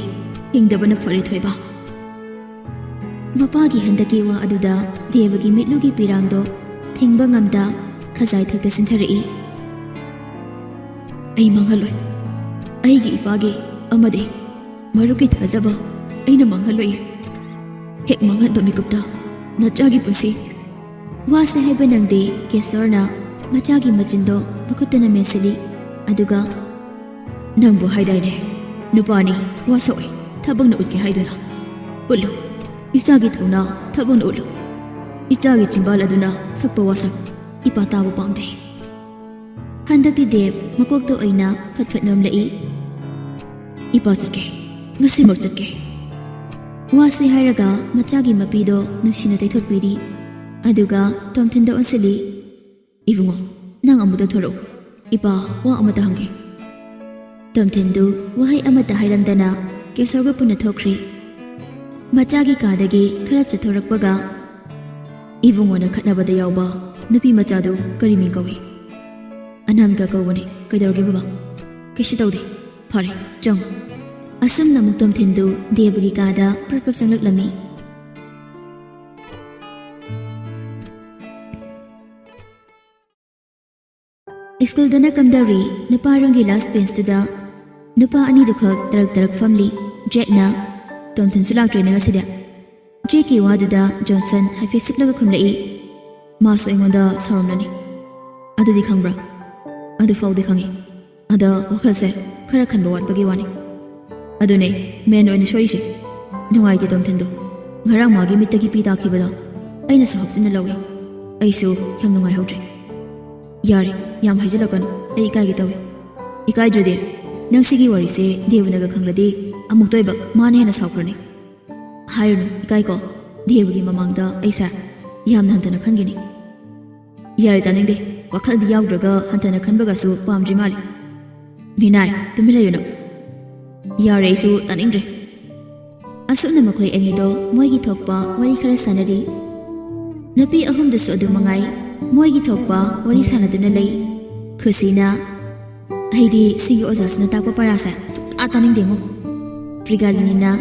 ꯍꯤꯡꯗꯕꯅ ꯐꯔꯦ, ꯊꯣꯏꯕ꯫" ꯃꯄꯥꯒꯤ ꯍꯟꯗꯛꯀꯤ ꯋꯥ ꯑꯗꯨꯗ ꯗꯦꯕꯒꯤ ꯃꯤꯠꯂꯨꯒꯤ ꯄꯤꯔꯥꯡꯗꯣ ꯊꯤꯡꯕ ꯉꯝꯗ ꯈꯖꯥꯏ ꯊꯛꯇ ꯆꯤꯟꯊꯔꯛꯏ꯫ "ꯑꯩ ꯃꯥꯡꯍꯜꯂꯣꯏ꯫ ꯑꯩꯒꯤ ꯏꯄꯥꯒꯤ ꯑꯃꯗꯤ ꯃꯔꯨꯞꯀꯤ ꯊꯥꯖꯕ ꯑꯩꯅ ꯃꯥꯡꯍꯜꯂꯣꯏ꯫ ꯍꯦꯛ ꯃꯥꯡꯍꯟꯕ ꯃꯤꯀꯨꯞꯇ ꯅꯆꯥꯒꯤ ꯄꯨꯟꯁꯤ꯫" ꯋꯥꯁꯦ ꯍꯥꯏꯕ ꯅꯪꯗꯦ, ꯀꯦꯁꯣꯔꯅ ꯃꯆꯥꯒꯤ ꯃꯆꯤꯟꯗꯣ ꯃꯈꯨꯠꯇꯅ ꯃꯦꯟꯁꯤꯜꯂꯤ꯫ ꯑꯗꯨꯒ, "ꯅꯪꯕꯨ ꯍꯥꯏꯗꯥꯏꯅꯦ, ꯅꯨꯄꯥꯅꯤ ꯋꯥ ꯁꯛꯑꯣꯏ, ꯊꯕꯛꯅ ꯎꯠꯀꯦ ꯍꯥꯏꯗꯨꯅ꯫ ꯎꯠꯂꯨ, ꯏꯆꯥꯒꯤ ꯊꯧꯅꯥ ꯊꯕꯛꯅ ꯎꯠꯂꯨ꯫ ꯏꯆꯥꯒꯤ ꯆꯤꯝꯕꯥꯜ ꯑꯗꯨꯅ ꯁꯛꯄ ꯋꯥꯁꯛ ꯏꯄꯥ ꯇꯥꯕ ꯄꯥꯝꯗꯦ꯫" ꯍꯟꯗꯛꯇꯤ ꯗꯦꯕ ꯃꯀꯣꯛꯇ ꯑꯣꯏꯅ ꯐꯠ ꯐꯠ ꯅꯣꯝꯂꯛꯏ꯫ "ꯏꯄꯥ ꯆꯠꯀꯦ, ꯉꯁꯤꯃꯛ ꯆꯠꯀꯦ꯫" ꯋꯥꯁꯦ ꯍꯥꯏꯔꯒ ꯃꯆꯥꯒꯤ ꯃꯄꯤꯗꯣ ꯅꯨꯡꯁꯤꯅ ꯇꯩꯊꯣꯛꯄꯤꯔꯤ꯫ ꯑꯗꯨꯒ ꯇꯣꯝꯊꯤꯟꯗ ꯑꯣꯟꯁꯤꯜꯂꯤ꯫ "ꯏꯕꯨꯡꯉꯣ, ꯅꯪ ꯑꯃꯨꯛꯇ ꯊꯣꯔꯛꯎ꯫ ꯏꯄꯥ ꯋꯥ ꯑꯃꯇ ꯍꯪꯒꯦ꯫" ꯇꯣꯝꯊꯤꯟꯗꯨ ꯋꯥꯍꯩ ꯑꯃꯠꯇ ꯍꯥꯏꯔꯝꯗꯅ ꯀꯦꯁꯣꯔꯒ ꯄꯨꯟꯅ ꯊꯣꯛꯈ꯭ꯔꯤ꯫ ꯃꯆꯥꯒꯤ ꯀꯥꯗꯒꯤ ꯈꯔ ꯆꯠꯊꯣꯔꯛꯄꯒ, "ꯏꯕꯨꯡꯉꯣꯅ ꯈꯠꯅꯕꯗ ꯌꯥꯎꯕ ꯅꯨꯄꯤ ꯃꯆꯥꯗꯨ ꯀꯔꯤ ꯃꯤꯡ ꯀꯧꯏ?" "ꯑꯅꯥꯃꯤꯀꯥ ꯀꯧꯕꯅꯤ꯫ ꯀꯩꯗꯧꯔꯒꯦ ꯕꯕꯥ?" "ꯀꯩꯁꯨ ꯇꯧꯗꯦ꯫ ꯐꯔꯦ, ꯆꯪꯉꯨ꯫" ꯑꯁꯨꯝꯅ ꯑꯃꯨꯛ ꯇꯣꯝꯊꯤꯟꯗꯨ ꯗꯦꯕꯒꯤ ꯀꯥꯗ ꯄ꯭ꯔꯞ ꯄ꯭ꯔꯞ ꯆꯪꯂꯛꯂꯝꯃꯤ꯫ ꯁ꯭ꯀꯨꯜꯗꯅ ꯀꯝꯗꯧꯔꯤ? ꯅꯨꯄꯥꯔꯣꯝꯒꯤ ꯂꯥꯁ ꯕꯦꯟꯁꯇꯨꯗ ꯅꯨꯄꯥ ꯑꯅꯤꯗꯨꯈꯛ ꯇꯔꯛ ꯇꯔꯛ ꯐꯝꯂꯤ꯫ ꯖꯦꯛꯅ, "ꯇꯣꯝꯊꯤꯟꯁꯨ ꯂꯥꯛꯇ꯭ꯔꯦꯅꯦ ꯉꯁꯤꯗꯤ?" ꯖꯦꯛꯀꯤ ꯋꯥꯗꯨꯗ ꯖꯣꯟꯁꯟ ꯍꯥꯏꯐꯦꯠ ꯁꯤꯛꯂꯒ ꯈꯨꯝꯂꯛꯏ꯫ "ꯃꯥꯁꯨ ꯑꯩꯉꯣꯟꯗ ꯁꯥꯎꯔꯝꯂꯅꯤ꯫ ꯑꯗꯨꯗꯤ ꯈꯪꯕ꯭ꯔꯥ? ꯑꯗꯨ ꯐꯥꯎꯗꯤ ꯈꯪꯉꯤ꯫ ꯑꯗ ꯋꯥꯈꯜꯁꯦ ꯈꯔ ꯈꯟꯕ ꯋꯥꯠꯄꯒꯤ ꯋꯥꯅꯤ꯫ ꯑꯗꯨꯅꯦ ꯃꯦꯟ ꯑꯣꯏꯅ ꯁꯣꯏꯔꯤꯁꯦ꯫ ꯅꯨꯡꯉꯥꯏꯇꯦ ꯇꯣꯝꯊꯤꯟꯗꯣ꯫ ꯉꯔꯥꯡ ꯃꯥꯒꯤ ꯃꯤꯠꯇꯒꯤ ꯄꯤ ꯇꯥꯈꯤꯕꯗꯣ ꯑꯩꯅꯁꯨ ꯍꯛꯆꯤꯟꯅ ꯂꯧꯏ꯫ ꯑꯩꯁꯨ ꯌꯥꯝ ꯅꯨꯡꯉꯥꯏꯍꯧꯗ꯭ꯔꯦ꯫ ꯌꯥꯔꯦ, ꯌꯥꯝ ꯍꯥꯏꯖꯤꯜꯂꯛꯀꯅꯨ꯫ ꯑꯩ ꯏꯀꯥꯏꯒꯦ ꯇꯧꯏ꯫ ꯏꯀꯥꯏꯗ꯭ꯔꯗꯤ? ꯅꯪ ꯁꯤꯒꯤ ꯋꯥꯔꯤꯁꯦ ꯗꯦꯕꯅꯒ ꯈꯪꯂꯗꯤ ꯑꯃꯨꯛꯇ ꯑꯣꯏꯕ ꯃꯥꯅ ꯍꯦꯟꯅ ꯁꯥꯎꯈ꯭ꯔꯅꯤ꯫ ꯍꯥꯏꯔꯨꯅꯨ, ꯏꯀꯥꯏꯀꯣ꯫ ꯗꯦꯕꯒꯤ ꯃꯃꯥꯡꯗ ꯑꯩꯁꯦ ꯌꯥꯝꯅ ꯍꯟꯊꯅ ꯈꯟꯒꯅꯤ꯫ ꯌꯥꯔꯦ, ꯇꯥꯅꯤꯡꯗꯦ꯫ ꯋꯥꯈꯜꯗꯤ ꯌꯥꯎꯗ꯭ꯔꯒ ꯍꯟꯊꯅ ꯈꯟꯕꯒꯁꯨ ꯄꯥꯝꯗ꯭ꯔꯤ ꯃꯥꯜꯂꯤ꯫ ꯃꯤꯅꯥꯏ, ꯇꯨꯃꯤꯟ ꯂꯩꯌꯨ ꯅꯪ꯫ ꯌꯥꯔꯦ, ꯑꯩꯁꯨ ꯇꯥꯅꯤꯡꯗ꯭ꯔꯦ꯫ ꯑꯁꯨꯝꯅ ꯃꯈꯣꯏ ꯑꯅꯤꯗꯣ ꯃꯣꯏꯒꯤ ꯊꯣꯛꯄ ꯋꯥꯔꯤ ꯈꯔ ꯁꯥꯟꯅꯔꯤ꯫ ꯅꯨꯄꯤ ꯑꯍꯨꯝꯗꯨꯁꯨ ꯑꯗꯨ ꯃꯉꯥꯏ, ꯃꯣꯏꯒꯤ ꯊꯣꯛꯄ ꯋꯥꯔꯤ ꯁꯥꯟꯅꯗꯨꯅ ꯂꯩ꯫ ꯈꯨꯁꯤꯅ, "ꯑꯩꯗꯤ ꯁꯤꯒꯤ ꯑꯣꯖꯥꯁꯤꯅ ꯇꯥꯛꯄ ꯄꯔꯥꯁꯦ ꯁꯨꯡꯇꯥ ꯇꯥꯅꯤꯡꯗꯦꯉꯣ꯫ ꯄ꯭ꯔꯤꯒꯥꯂꯤꯅꯤꯅ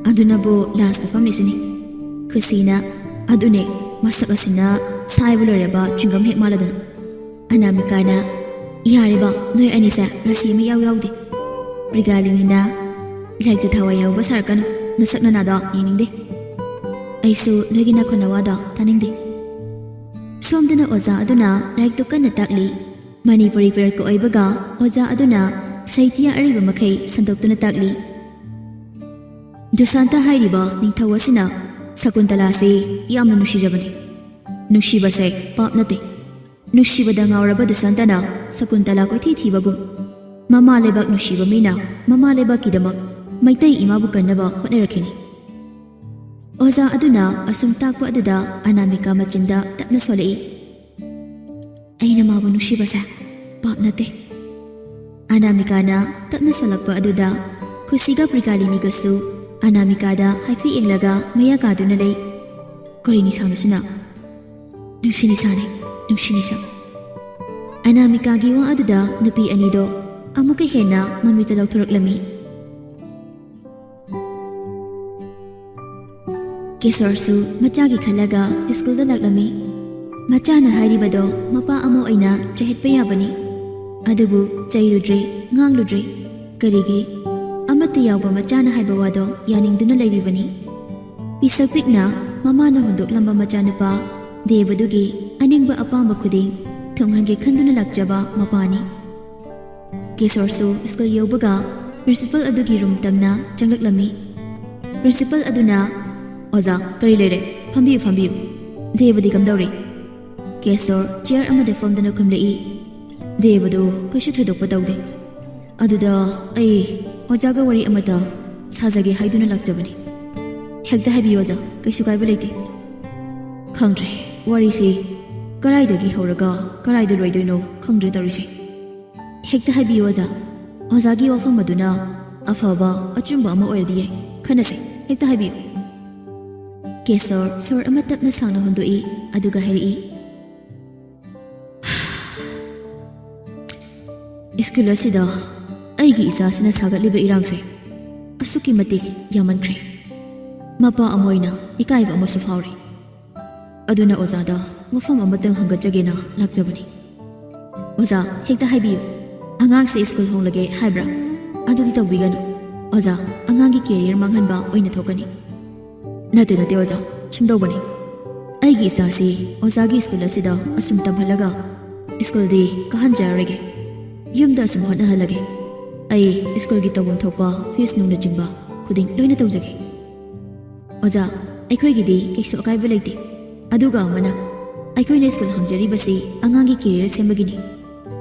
ꯑꯗꯨꯅꯕꯨ ꯂꯥꯁꯇ ꯐꯝꯂꯤꯁꯤꯅꯤ꯫" ꯈꯨꯁꯤꯅ, "ꯑꯗꯨꯅꯦ, ꯃꯁꯛ ꯑꯁꯤꯅ ꯁꯥꯏꯕ ꯂꯣꯏꯔꯕ ꯆ꯭ꯋꯤꯡꯒꯝ ꯍꯦꯛ ꯃꯥꯜꯂꯗꯅ꯫" ꯑꯅꯥꯃꯤꯀꯥꯅ, "ꯌꯥꯔꯦꯕ, ꯅꯣꯏ ꯑꯅꯤꯁꯦ ꯔꯥꯁꯤ ꯑꯃ ꯏꯌꯥꯎ ꯌꯥꯎꯗꯦ꯫" ꯄ꯭ꯔꯤꯒꯥꯂꯤꯅꯤꯅ, "ꯂꯥꯏꯔꯤꯛꯇ ꯊꯋꯥꯏ ꯌꯥꯎꯕ ꯁꯥꯔꯛꯀꯅꯨ, ꯅꯁꯛ ꯅꯅꯥꯗꯣ ꯌꯦꯡꯅꯤꯡꯗꯦ꯫ ꯑꯩꯁꯨ ꯅꯣꯏꯒꯤ ꯅꯈꯣꯟ ꯅꯋꯥꯗꯣ ꯇꯥꯅꯤꯡꯗꯦ꯫" ꯁꯣꯝꯗꯅ ꯑꯣꯖꯥ ꯑꯗꯨꯅ ꯂꯥꯏꯔꯤꯛꯇꯨ ꯀꯟꯅ ꯇꯥꯛꯂꯤ꯫ ꯃꯅꯤꯄꯨꯔꯤ ꯄꯤꯔꯛꯄ ꯑꯣꯏꯕꯒ ꯑꯣꯖꯥ ꯑꯗꯨꯅ ꯁꯥꯍꯤꯇ꯭ꯌ ꯑꯔꯤꯕ ꯃꯈꯩ ꯁꯟꯗꯣꯛꯇꯨꯅ ꯇꯥꯛꯂꯤ꯫ ꯗꯨꯁꯥꯟꯇ ꯍꯥꯏꯔꯤꯕ ꯅꯤꯡꯊꯧ ꯑꯁꯤꯅ ꯁꯀꯨꯟꯇꯂꯥꯁꯤ ꯌꯥꯝꯅ ꯅꯨꯡꯁꯤꯖꯕꯅꯤ꯫ ꯅꯨꯡꯁꯤꯕꯁꯦ ꯄꯥꯞ ꯅꯠꯇꯦ꯫ ꯅꯨꯡꯁꯤꯕꯗ ꯉꯥꯎꯔꯕ ꯗꯨꯁꯥꯟꯇꯅ ꯁꯀꯨꯟꯇꯂꯥ ꯀꯣꯏꯊꯤ ꯊꯤꯕꯒꯨꯝ, ꯃꯃꯥ ꯂꯩꯕꯥꯛ ꯅꯨꯡꯁꯤꯕ ꯃꯤꯅ ꯃꯃꯥ ꯂꯩꯕꯥꯛꯀꯤꯗꯃꯛ ꯃꯩꯇꯩ ꯏꯃꯥꯕꯨ ꯀꯟꯅꯕ ꯍꯣꯠꯅꯔꯛꯈꯤꯅꯤ꯫ ꯑꯣꯖꯥ ꯑꯗꯨꯅ ꯑꯁꯨꯝ ꯇꯥꯛꯄ ꯑꯗꯨꯗ ꯑꯅꯥꯃꯤꯀꯥ ꯃꯆꯤꯟꯗ ꯇꯞꯅ ꯁꯣꯜꯂꯛꯏ꯫ "ꯑꯩꯅ ꯃꯥꯕꯨ ꯅꯨꯡꯁꯤꯕꯁꯦ ꯄꯥꯞ ꯅꯠꯇꯦ꯫" ꯑꯅꯥꯃꯤꯀꯥꯅ ꯇꯞꯅ ꯁꯣꯜꯂꯛꯄ ꯑꯗꯨꯗ ꯈꯨꯁꯤꯒ ꯄ꯭ꯔꯤꯒꯥꯂꯤꯅꯤꯒꯁꯨ ꯑꯅꯥꯃꯤꯀꯥꯗ ꯍꯥꯏꯐꯦꯠ ꯌꯦꯡꯂꯒ ꯃꯌꯥ ꯀꯥꯗꯨꯅ ꯂꯩ꯫ "ꯀꯔꯤ ꯅꯤꯁꯥꯅꯣ ꯁꯤꯅ?" "ꯅꯨꯡꯁꯤ ꯅꯤꯁꯥꯅꯦ, ꯅꯨꯡꯁꯤ ꯅꯤꯁꯥ꯫" ꯑꯅꯥꯃꯤꯀꯥꯒꯤ ꯋꯥ ꯑꯗꯨꯗ ꯅꯨꯄꯤ ꯑꯅꯤꯗꯣ ꯑꯃꯨꯛꯀ ꯍꯦꯟꯅ ꯃꯃꯤꯠꯇ ꯂꯧꯊꯣꯔꯛꯂꯝꯃꯤ꯫ ꯀꯤꯁꯣꯔꯁꯨ ꯃꯆꯥꯒꯤ ꯈꯜꯂꯒ ꯁ꯭ꯀꯨꯜꯗ ꯂꯥꯛꯂꯝꯃꯤ꯫ ꯃꯆꯥꯅ ꯍꯥꯏꯔꯤꯕꯗꯣ ꯃꯄꯥ ꯑꯃ ꯑꯣꯏꯅ ꯆꯩꯍꯠꯄ ꯌꯥꯕꯅꯤ꯫ ꯑꯗꯨꯕꯨ ꯆꯩꯔꯨꯗ꯭ꯔꯦ, ꯉꯥꯡꯂꯨꯗ꯭ꯔꯦ꯫ ꯀꯔꯤꯒꯤ? ꯑꯃꯠꯇ ꯌꯥꯎꯕ ꯃꯆꯥꯅ ꯍꯥꯏꯕ ꯋꯥꯗꯣ ꯌꯥꯅꯤꯡꯗꯨꯅ ꯂꯩꯔꯤꯕꯅꯤ꯫ ꯄꯤꯁꯛ ꯄꯤꯛꯅ ꯃꯃꯥꯅ ꯍꯨꯟꯗꯣꯛꯂꯝꯕ ꯃꯆꯥꯅꯨꯄꯥ ꯗꯦꯕꯗꯨꯒꯤ ꯑꯅꯤꯡꯕ ꯑꯄꯥꯝꯕ ꯈꯨꯗꯤꯡ ꯊꯨꯡꯍꯟꯒꯦ ꯈꯟꯗꯨꯅ ꯂꯥꯛꯆꯕ ꯃꯄꯥꯅꯤ꯫ ꯀꯦꯁꯣꯔꯁꯨ ꯁ꯭ꯀꯨꯜ ꯌꯧꯕꯒ ꯄ꯭ꯔꯤꯟꯁꯤꯄꯜ ꯑꯗꯨꯒꯤ ꯔꯨꯝ ꯇꯝꯅ ꯆꯪꯂꯛꯂꯝꯃꯤ꯫ ꯄ꯭ꯔꯤꯟꯁꯤꯄꯜ ꯑꯗꯨꯅ, "ꯑꯣꯖꯥ, ꯀꯔꯤ ꯂꯩꯔꯦ? ꯐꯝꯕꯤꯌꯨ, ꯐꯝꯕꯤꯌꯨ꯫ ꯗꯦꯕꯗꯤ ꯀꯝꯗꯧꯔꯤ?" ꯀꯦꯁꯣꯔ ꯆꯤꯌꯔ ꯑꯃꯗ ꯐꯝꯗꯨꯅ ꯈꯨꯝꯂꯛꯏ꯫ "ꯗꯦꯕꯗꯨ ꯀꯩꯁꯨ ꯊꯣꯏꯗꯣꯛꯄ ꯇꯧꯗꯦ꯫ ꯑꯗꯨꯗ ꯑꯩ ꯑꯣꯖꯥꯒ ꯋꯥꯔꯤ ꯑꯃꯇ ꯁꯥꯖꯒꯦ ꯍꯥꯏꯗꯨꯅ ꯂꯥꯛꯆꯕꯅꯤ꯫" "ꯍꯦꯛꯇ ꯍꯥꯏꯕꯤꯌꯨ ꯑꯣꯖꯥ, ꯀꯩꯁꯨ ꯀꯥꯏꯕ ꯂꯩꯇꯦ꯫" "ꯈꯪꯗ꯭ꯔꯦ, ꯋꯥꯔꯤꯁꯤ ꯀꯔꯥꯏꯗꯒꯤ ꯍꯧꯔꯒ ꯀꯔꯥꯏꯗ ꯂꯣꯏꯗꯣꯏꯅꯣ ꯈꯪꯗ꯭ꯔꯦ ꯇꯧꯔꯤꯁꯦ꯫" "ꯍꯦꯛꯇ ꯍꯥꯏꯕꯤꯌꯨ ꯑꯣꯖꯥ, ꯑꯣꯖꯥꯒꯤ ꯋꯥꯐꯝ ꯑꯗꯨꯅ ꯑꯐꯕ ꯑꯆꯨꯝꯕ ꯑꯃ ꯑꯣꯏꯔꯗꯤ ꯌꯥꯏ, ꯈꯟꯅꯁꯦ, ꯍꯦꯛꯇ ꯍꯥꯏꯕꯤꯌꯨ꯫" ꯀꯦꯁꯣꯔ ꯁꯣꯔ ꯑꯃ ꯇꯞꯅ ꯁꯥꯡꯅ ꯍꯣꯟꯗꯣꯛꯏ, ꯑꯗꯨꯒ ꯍꯥꯏꯔꯛꯏ, "ꯁ꯭ꯀꯨꯜ ꯑꯁꯤꯗ ꯑꯩꯒꯤ ꯏꯆꯥꯁꯤꯅ ꯁꯥꯒꯠꯂꯤꯕ ꯏꯔꯥꯡꯁꯦ ꯑꯁꯨꯛꯀꯤ ꯃꯇꯤꯛ ꯌꯥꯝꯃꯟꯈ꯭ꯔꯦ꯫ ꯃꯄꯥ ꯑꯃ ꯑꯣꯏꯅ ꯏꯀꯥꯏꯕ ꯑꯃꯁꯨ ꯐꯥꯎꯔꯤ꯫ ꯑꯗꯨꯅ ꯑꯣꯖꯥꯗ ꯋꯥꯐꯝ ꯑꯃꯇꯪ ꯍꯪꯒꯠꯆꯒꯦꯅ ꯂꯥꯛꯆꯕꯅꯤ꯫" "ꯑꯣꯖꯥ, ꯍꯦꯛꯇ ꯍꯥꯏꯕꯤꯌꯨ꯫ ꯑꯉꯥꯡꯁꯦ ꯁ꯭ꯀꯨꯜ ꯍꯣꯡꯂꯒꯦ ꯍꯥꯏꯕ꯭ꯔꯥ? ꯑꯗꯨꯗꯤ ꯇꯧꯕꯤꯒꯅꯨ꯫ ꯑꯣꯖꯥ, ꯑꯉꯥꯡꯒꯤ ꯀꯦꯔꯤꯌꯔ ꯃꯥꯡꯍꯟꯕ ꯑꯣꯏꯅ ꯊꯣꯛꯀꯅꯤ꯫" "ꯅꯠꯇꯦ, ꯅꯠꯇꯦ ꯑꯣꯖꯥ, ꯁꯨꯝꯗꯧꯕꯅꯤ꯫ ꯑꯩꯒꯤ ꯏꯆꯥꯁꯤ ꯑꯣꯖꯥꯒꯤ ꯁ꯭ꯀꯨꯜ ꯑꯁꯤꯗ ꯑꯁꯨꯝ ꯇꯝꯍꯜꯂꯒ ꯁ꯭ꯀꯨꯜꯗꯤ ꯀꯥꯍꯟꯖꯔꯔꯣꯏꯒꯦ꯫ ꯌꯨꯝꯗ ꯑꯁꯨꯝ ꯍꯣꯠꯅꯍꯜꯂꯒꯦ꯫ ꯑꯩ ꯁ꯭ꯀꯨꯜꯒꯤ ꯇꯧꯐꯝ ꯊꯣꯛꯄ ꯐꯤꯁ ꯅꯨꯡꯅꯆꯤꯡꯕ ꯈꯨꯗꯤꯡ ꯂꯣꯏꯅ ꯇꯧꯖꯒꯦ꯫" "ꯑꯣꯖꯥ, ꯑꯩꯈꯣꯏꯒꯤꯗꯤ ꯀꯩꯁꯨ ꯑꯀꯥꯏꯕ ꯂꯩꯇꯦ꯫ ꯑꯗꯨꯒ ꯑꯃꯅ, ꯑꯩꯈꯣꯏꯅ ꯁ꯭ꯀꯨꯜ ꯍꯥꯡꯖꯔꯤꯕꯁꯤ ꯑꯉꯥꯡꯒꯤ ꯀꯦꯔꯤꯌꯔ ꯁꯦꯝꯕꯒꯤꯅꯤ꯫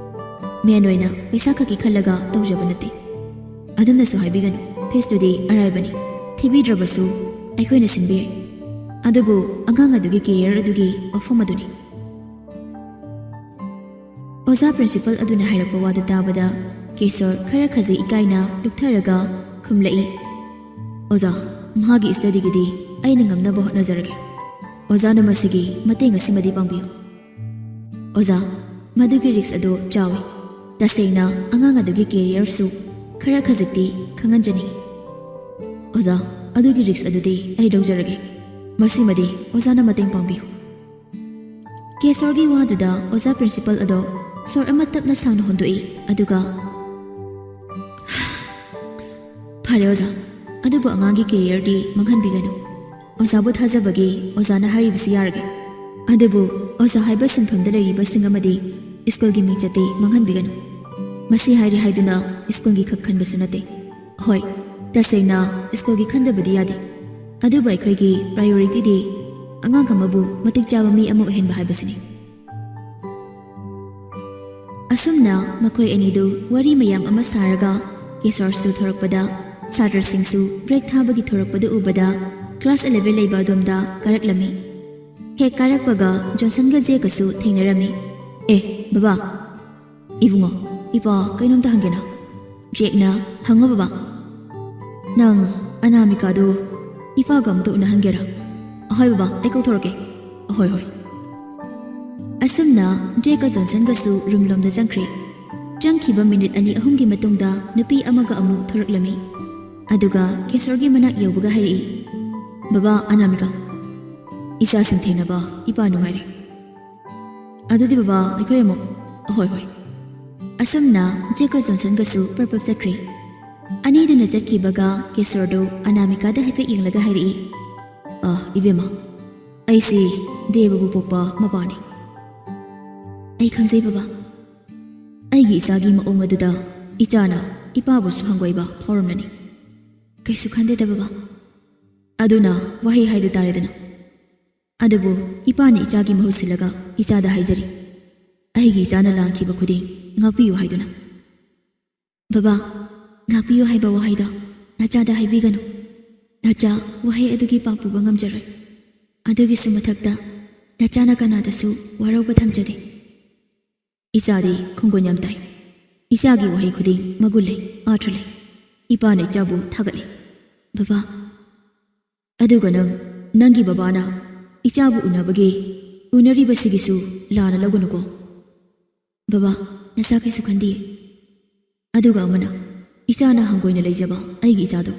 ꯃꯦꯟ ꯑꯣꯏꯅ ꯄꯩꯁꯥ ꯈꯛꯀꯤ ꯈꯜꯂꯒ ꯇꯧꯖꯕ ꯅꯠꯇꯦ꯫ ꯑꯗꯨꯝꯅꯁꯨ ꯍꯥꯏꯕꯤꯒꯅꯨ, ꯐꯤꯁꯇꯨꯗꯤ ꯑꯔꯥꯏꯕꯅꯤ, ꯊꯤꯕꯤꯗ꯭ꯔꯕꯁꯨ ꯑꯩꯈꯣꯏꯅ ꯁꯤꯟꯕ ꯌꯥꯏ꯫ ꯑꯗꯨꯕꯨ ꯑꯉꯥꯡ ꯑꯗꯨꯒꯤ ꯀꯦꯔꯤꯌꯔ ꯑꯗꯨꯒꯤ ꯋꯥꯐꯝ ꯑꯗꯨꯅꯤ꯫" ꯑꯣꯖꯥ ꯄ꯭ꯔꯤꯟꯁꯤꯄꯜ ꯑꯗꯨꯅ ꯍꯥꯏꯔꯛꯄ ꯋꯥꯗꯨ ꯇꯥꯕꯗ ꯀꯦꯁꯣꯔ ꯈꯔ ꯈꯖꯤꯛ ꯏꯀꯥꯏꯅ ꯂꯨꯞꯊꯔꯒ ꯈꯨꯝꯂꯛꯏ, "ꯑꯣꯖꯥ, ꯃꯍꯥꯛꯀꯤ ꯁ꯭ꯇꯗꯤꯒꯤꯗꯤ ꯑꯩꯅ ꯉꯝꯅꯕ ꯍꯣꯠꯅꯖꯔꯒꯦ꯫ ꯑꯣꯖꯥꯅ ꯃꯁꯤꯒꯤ ꯃꯇꯦꯡ ꯑꯁꯤꯃꯗꯤ ꯄꯥꯡꯕꯤꯌꯨ꯫" "ꯑꯣꯖꯥ, ꯃꯗꯨꯒꯤ ꯔꯤꯛꯁ ꯑꯗꯨ ꯆꯥꯎꯏ꯫ ꯇꯁꯦꯡꯅ ꯑꯉꯥꯡ ꯑꯗꯨꯒꯤ ꯀꯦꯔꯤꯌꯔꯁꯨ ꯈꯔ ꯈꯖꯤꯛꯇꯤ ꯈꯪꯍꯟꯖꯅꯤꯡꯏ꯫" "ꯑꯣꯖꯥ, ꯑꯗꯨꯒꯤ ꯔꯤꯛꯁ ꯑꯗꯨꯗꯤ ꯑꯩ ꯂꯧꯖꯔꯒꯦ꯫ ꯃꯁꯤꯃꯗꯤ ꯑꯣꯖꯥꯅ ꯃꯇꯦꯡ ꯄꯥꯡꯕꯤꯌꯨ꯫" ꯀꯦꯁꯣꯔꯒꯤ ꯋꯥꯗꯨꯗ ꯑꯣꯖꯥ ꯄ꯭ꯔꯤꯟꯁꯤꯄꯜ ꯑꯗꯣ ꯁꯣꯔ ꯑꯃ ꯇꯞꯅ ꯁꯥꯡꯅ ꯍꯣꯟꯗꯣꯛꯏ, ꯑꯗꯨꯒ, "ꯐꯔꯦ ꯑꯣꯖꯥ, ꯑꯗꯨꯕꯨ ꯑꯉꯥꯡꯒꯤ ꯀꯦꯔꯤꯌꯔꯗꯤ ꯃꯥꯡꯍꯟꯕꯤꯒꯅꯨ꯫ ꯑꯣꯖꯥꯕꯨ ꯊꯥꯖꯕꯒꯤ ꯑꯣꯖꯥꯅ ꯍꯥꯏꯔꯤꯕꯁꯤ ꯌꯥꯔꯒꯦ꯫" ꯑꯗꯨꯕꯨ ꯑꯣꯖꯥ ꯍꯥꯏꯕ ꯁꯤꯟꯐꯝꯗ ꯂꯩꯔꯤꯕꯁꯤꯡ ꯑꯃꯗꯤ ꯁ꯭ꯀꯨꯜꯒꯤ ꯃꯤꯡꯆꯠꯇꯤ ꯃꯥꯡꯍꯟꯕꯤꯒꯅꯨ꯫ ꯃꯁꯤ ꯍꯥꯏꯔꯤ ꯍꯥꯏꯗꯨꯅ ꯁ꯭ꯀꯨꯜꯒꯤ ꯈꯛ ꯈꯟꯕꯁꯨ ꯅꯠꯇꯦ꯫ ꯍꯣꯏ, ꯇꯁꯦꯡꯅ ꯁ꯭ꯀꯨꯜꯒꯤ ꯈꯟꯗꯕꯗꯤ ꯌꯥꯗꯦ꯫ ꯑꯗꯨꯕꯨ ꯑꯩꯈꯣꯏꯒꯤ priority ꯗꯤ ꯑꯉꯥꯡ ꯑꯃꯕꯨ ꯃꯇꯤꯛ ꯆꯥꯕ ꯃꯤ ꯑꯃ ꯑꯣꯏꯍꯟꯕ ꯍꯥꯏꯕꯁꯤꯅꯤ꯫ ꯑꯁꯨꯝꯅ ꯃꯈꯣꯏ ꯑꯅꯤꯗꯨ ꯋꯥꯔꯤ ꯃꯌꯥꯝ ꯑꯃ ꯁꯥꯔꯒ ꯀꯦꯁꯣꯔꯁꯨ ꯊꯣꯔꯛꯄꯗ, ꯁꯥꯇ꯭ꯔꯁꯤꯡꯁꯨ break ꯊꯥꯕꯒꯤ ꯊꯣꯔꯛꯄꯗꯨ ꯎꯕꯗ class eleven ꯂꯩꯕ ꯑꯗꯣꯝꯗ ꯀꯥꯔꯛꯂꯝꯃꯤ꯫ ꯍꯦꯛ ꯀꯥꯔꯛꯄꯒ ꯖꯣꯟꯁꯟꯒ ꯖꯦꯛꯀꯁꯨ ꯊꯦꯡꯅꯔꯝꯃꯤ꯫ "ꯑꯦ, ꯕꯕꯥ!" "ꯏꯕꯨꯡꯉꯣ, ꯏꯄꯥ ꯀꯩꯅꯣꯝꯇ ꯍꯪꯒꯦꯅ?" ꯖꯦꯛꯅ, "ꯍꯪꯉꯣ ꯕꯕꯥ꯫" "ꯅꯪ ꯑꯅꯥꯃꯤꯀꯥꯗꯨ ꯏꯄꯥꯒ ꯑꯃꯨꯛꯇ ꯎꯅꯍꯟꯒꯦꯔꯥ?" "ꯑꯍꯣꯏ ꯕꯕꯥ, ꯑꯩ ꯀꯧꯊꯣꯔꯛꯀꯦ꯫" "ꯑꯍꯣꯏ, ꯍꯣꯏ꯫" ꯑꯁꯨꯝꯅ ꯖꯦꯛꯀ ꯖꯣꯟꯁꯟꯒꯁꯨ room ꯂꯣꯝꯗ ꯆꯪꯈ꯭ꯔꯦ꯫ ꯆꯪꯈꯤꯕ minute ꯑꯅꯤ ꯑꯍꯨꯝꯒꯤ ꯃꯇꯨꯡꯗ ꯅꯨꯄꯤ ꯑꯃꯒ ꯑꯃꯨꯛ ꯊꯣꯔꯛꯂꯝꯃꯤ꯫ ꯑꯗꯨꯒ ꯀꯦꯁꯣꯔꯒꯤ ꯃꯅꯥꯛ ꯌꯧꯕꯒ ꯍꯥꯏꯔꯛꯏ, "ꯕꯕꯥ, ꯑꯅꯥꯃꯤꯀꯥ, ꯏꯆꯥꯁꯤꯡ ꯊꯦꯡꯅꯕ ꯏꯄꯥ ꯅꯨꯡꯉꯥꯏꯔꯦ꯫ ꯑꯗꯨꯗꯤ ꯕꯕꯥ, ꯑꯩꯈꯣꯏ ꯑꯃꯨꯛ꯫" "ꯑꯍꯣꯏ, ꯍꯣꯏ꯫" ꯑꯁꯨꯝꯅ ꯖꯦꯛꯀ ꯖꯣꯟꯁꯟꯒꯁꯨ ꯄ꯭ꯔꯞ ꯄ꯭ꯔꯞ ꯆꯠꯈ꯭ꯔꯦ꯫ ꯑꯅꯤꯗꯨꯅ ꯆꯠꯈꯤꯕꯒ ꯀꯦꯁꯣꯔꯗꯨ ꯑꯅꯥꯃꯤꯀꯥꯗ ꯍꯥꯏꯐꯦꯠ ꯌꯦꯡꯂꯒ ꯍꯥꯏꯔꯛꯏ, "ꯑ, ꯏꯕꯦꯝꯃ, ꯑꯩꯁꯤ ꯗꯦꯕꯕꯨ ꯄꯣꯛꯄ ꯃꯄꯥꯅꯤ꯫" "ꯑꯩ ꯈꯪꯖꯩ ꯕꯕꯥ꯫ ꯑꯩꯒꯤ ꯏꯆꯥꯒꯤ ꯃꯑꯣꯡ ꯑꯗꯨꯗ ꯏꯆꯥꯅ ꯏꯄꯥꯕꯨꯁꯨ ꯍꯪꯒꯣꯏꯕ ꯐꯥꯎꯔꯝꯂꯅꯤ꯫" "ꯀꯩꯁꯨ ꯈꯟꯗꯦꯗ ꯕꯕꯥ꯫" "ꯑꯗꯨꯅ ꯋꯥꯍꯩ ꯍꯥꯏꯗꯨ ꯇꯥꯔꯦꯗꯅ꯫ ꯑꯗꯨꯕꯨ ꯏꯄꯥꯅ ꯏꯆꯥꯒꯤ ꯃꯍꯨꯠ ꯁꯤꯜꯂꯒ ꯏꯆꯥꯗ ꯍꯥꯏꯖꯔꯤ, ꯑꯩꯒꯤ ꯏꯆꯥꯅ ꯂꯥꯟꯈꯤꯕ ꯈꯨꯗꯤꯡ ꯉꯥꯛꯄꯤꯌꯨ ꯍꯥꯏꯗꯨꯅ꯫" "ꯕꯕꯥ, ꯉꯥꯛꯄꯤꯌꯨ ꯍꯥꯏꯕ ꯋꯥꯍꯩꯗꯣ ꯅꯆꯥꯗ ꯍꯥꯏꯕꯤꯒꯅꯨ꯫ ꯅꯆꯥ ꯋꯥꯍꯩ ꯑꯗꯨꯒꯤ ꯄꯥꯞ ꯄꯨꯕ ꯉꯝꯖꯔꯣꯏ꯫ ꯑꯗꯨꯒꯤꯁꯨ ꯃꯊꯛꯇ ꯅꯆꯥꯅ ꯀꯅꯥꯗꯁꯨ ꯋꯥꯔꯧꯕ ꯊꯝꯖꯗꯦ꯫" "ꯏꯆꯥꯗꯤ ꯈꯣꯡꯒꯨꯟ ꯌꯥꯝ ꯇꯥꯏ꯫ ꯏꯆꯥꯒꯤ ꯋꯥꯍꯩ ꯈꯨꯗꯤꯡ ꯃꯒꯨꯟ ꯂꯩ, ꯑꯥꯔꯊ ꯂꯩ꯫ ꯏꯄꯥꯅ ꯏꯆꯥꯕꯨ ꯊꯥꯒꯠꯂꯤ꯫" "ꯕꯕꯥ꯫" "ꯑꯗꯨꯒ ꯅꯪ, ꯅꯪꯒꯤ ꯕꯕꯥꯅ ꯏꯆꯥꯕꯨ ꯎꯅꯕꯒꯤ, ꯎꯅꯔꯤꯕꯁꯤꯒꯤꯁꯨ ꯂꯥꯟꯅ ꯂꯧꯒꯅꯨꯀꯣ꯫" "ꯕꯕꯥ, ꯅꯆꯥ ꯀꯩꯁꯨ ꯈꯟꯗꯤꯌꯦ꯫ ꯑꯗꯨꯒ ꯑꯃꯅ, ꯏꯆꯥꯅ ꯍꯪꯒꯣꯏꯅ ꯂꯩꯖꯕ ꯑꯩꯒꯤ ꯏꯆꯥꯗꯣ,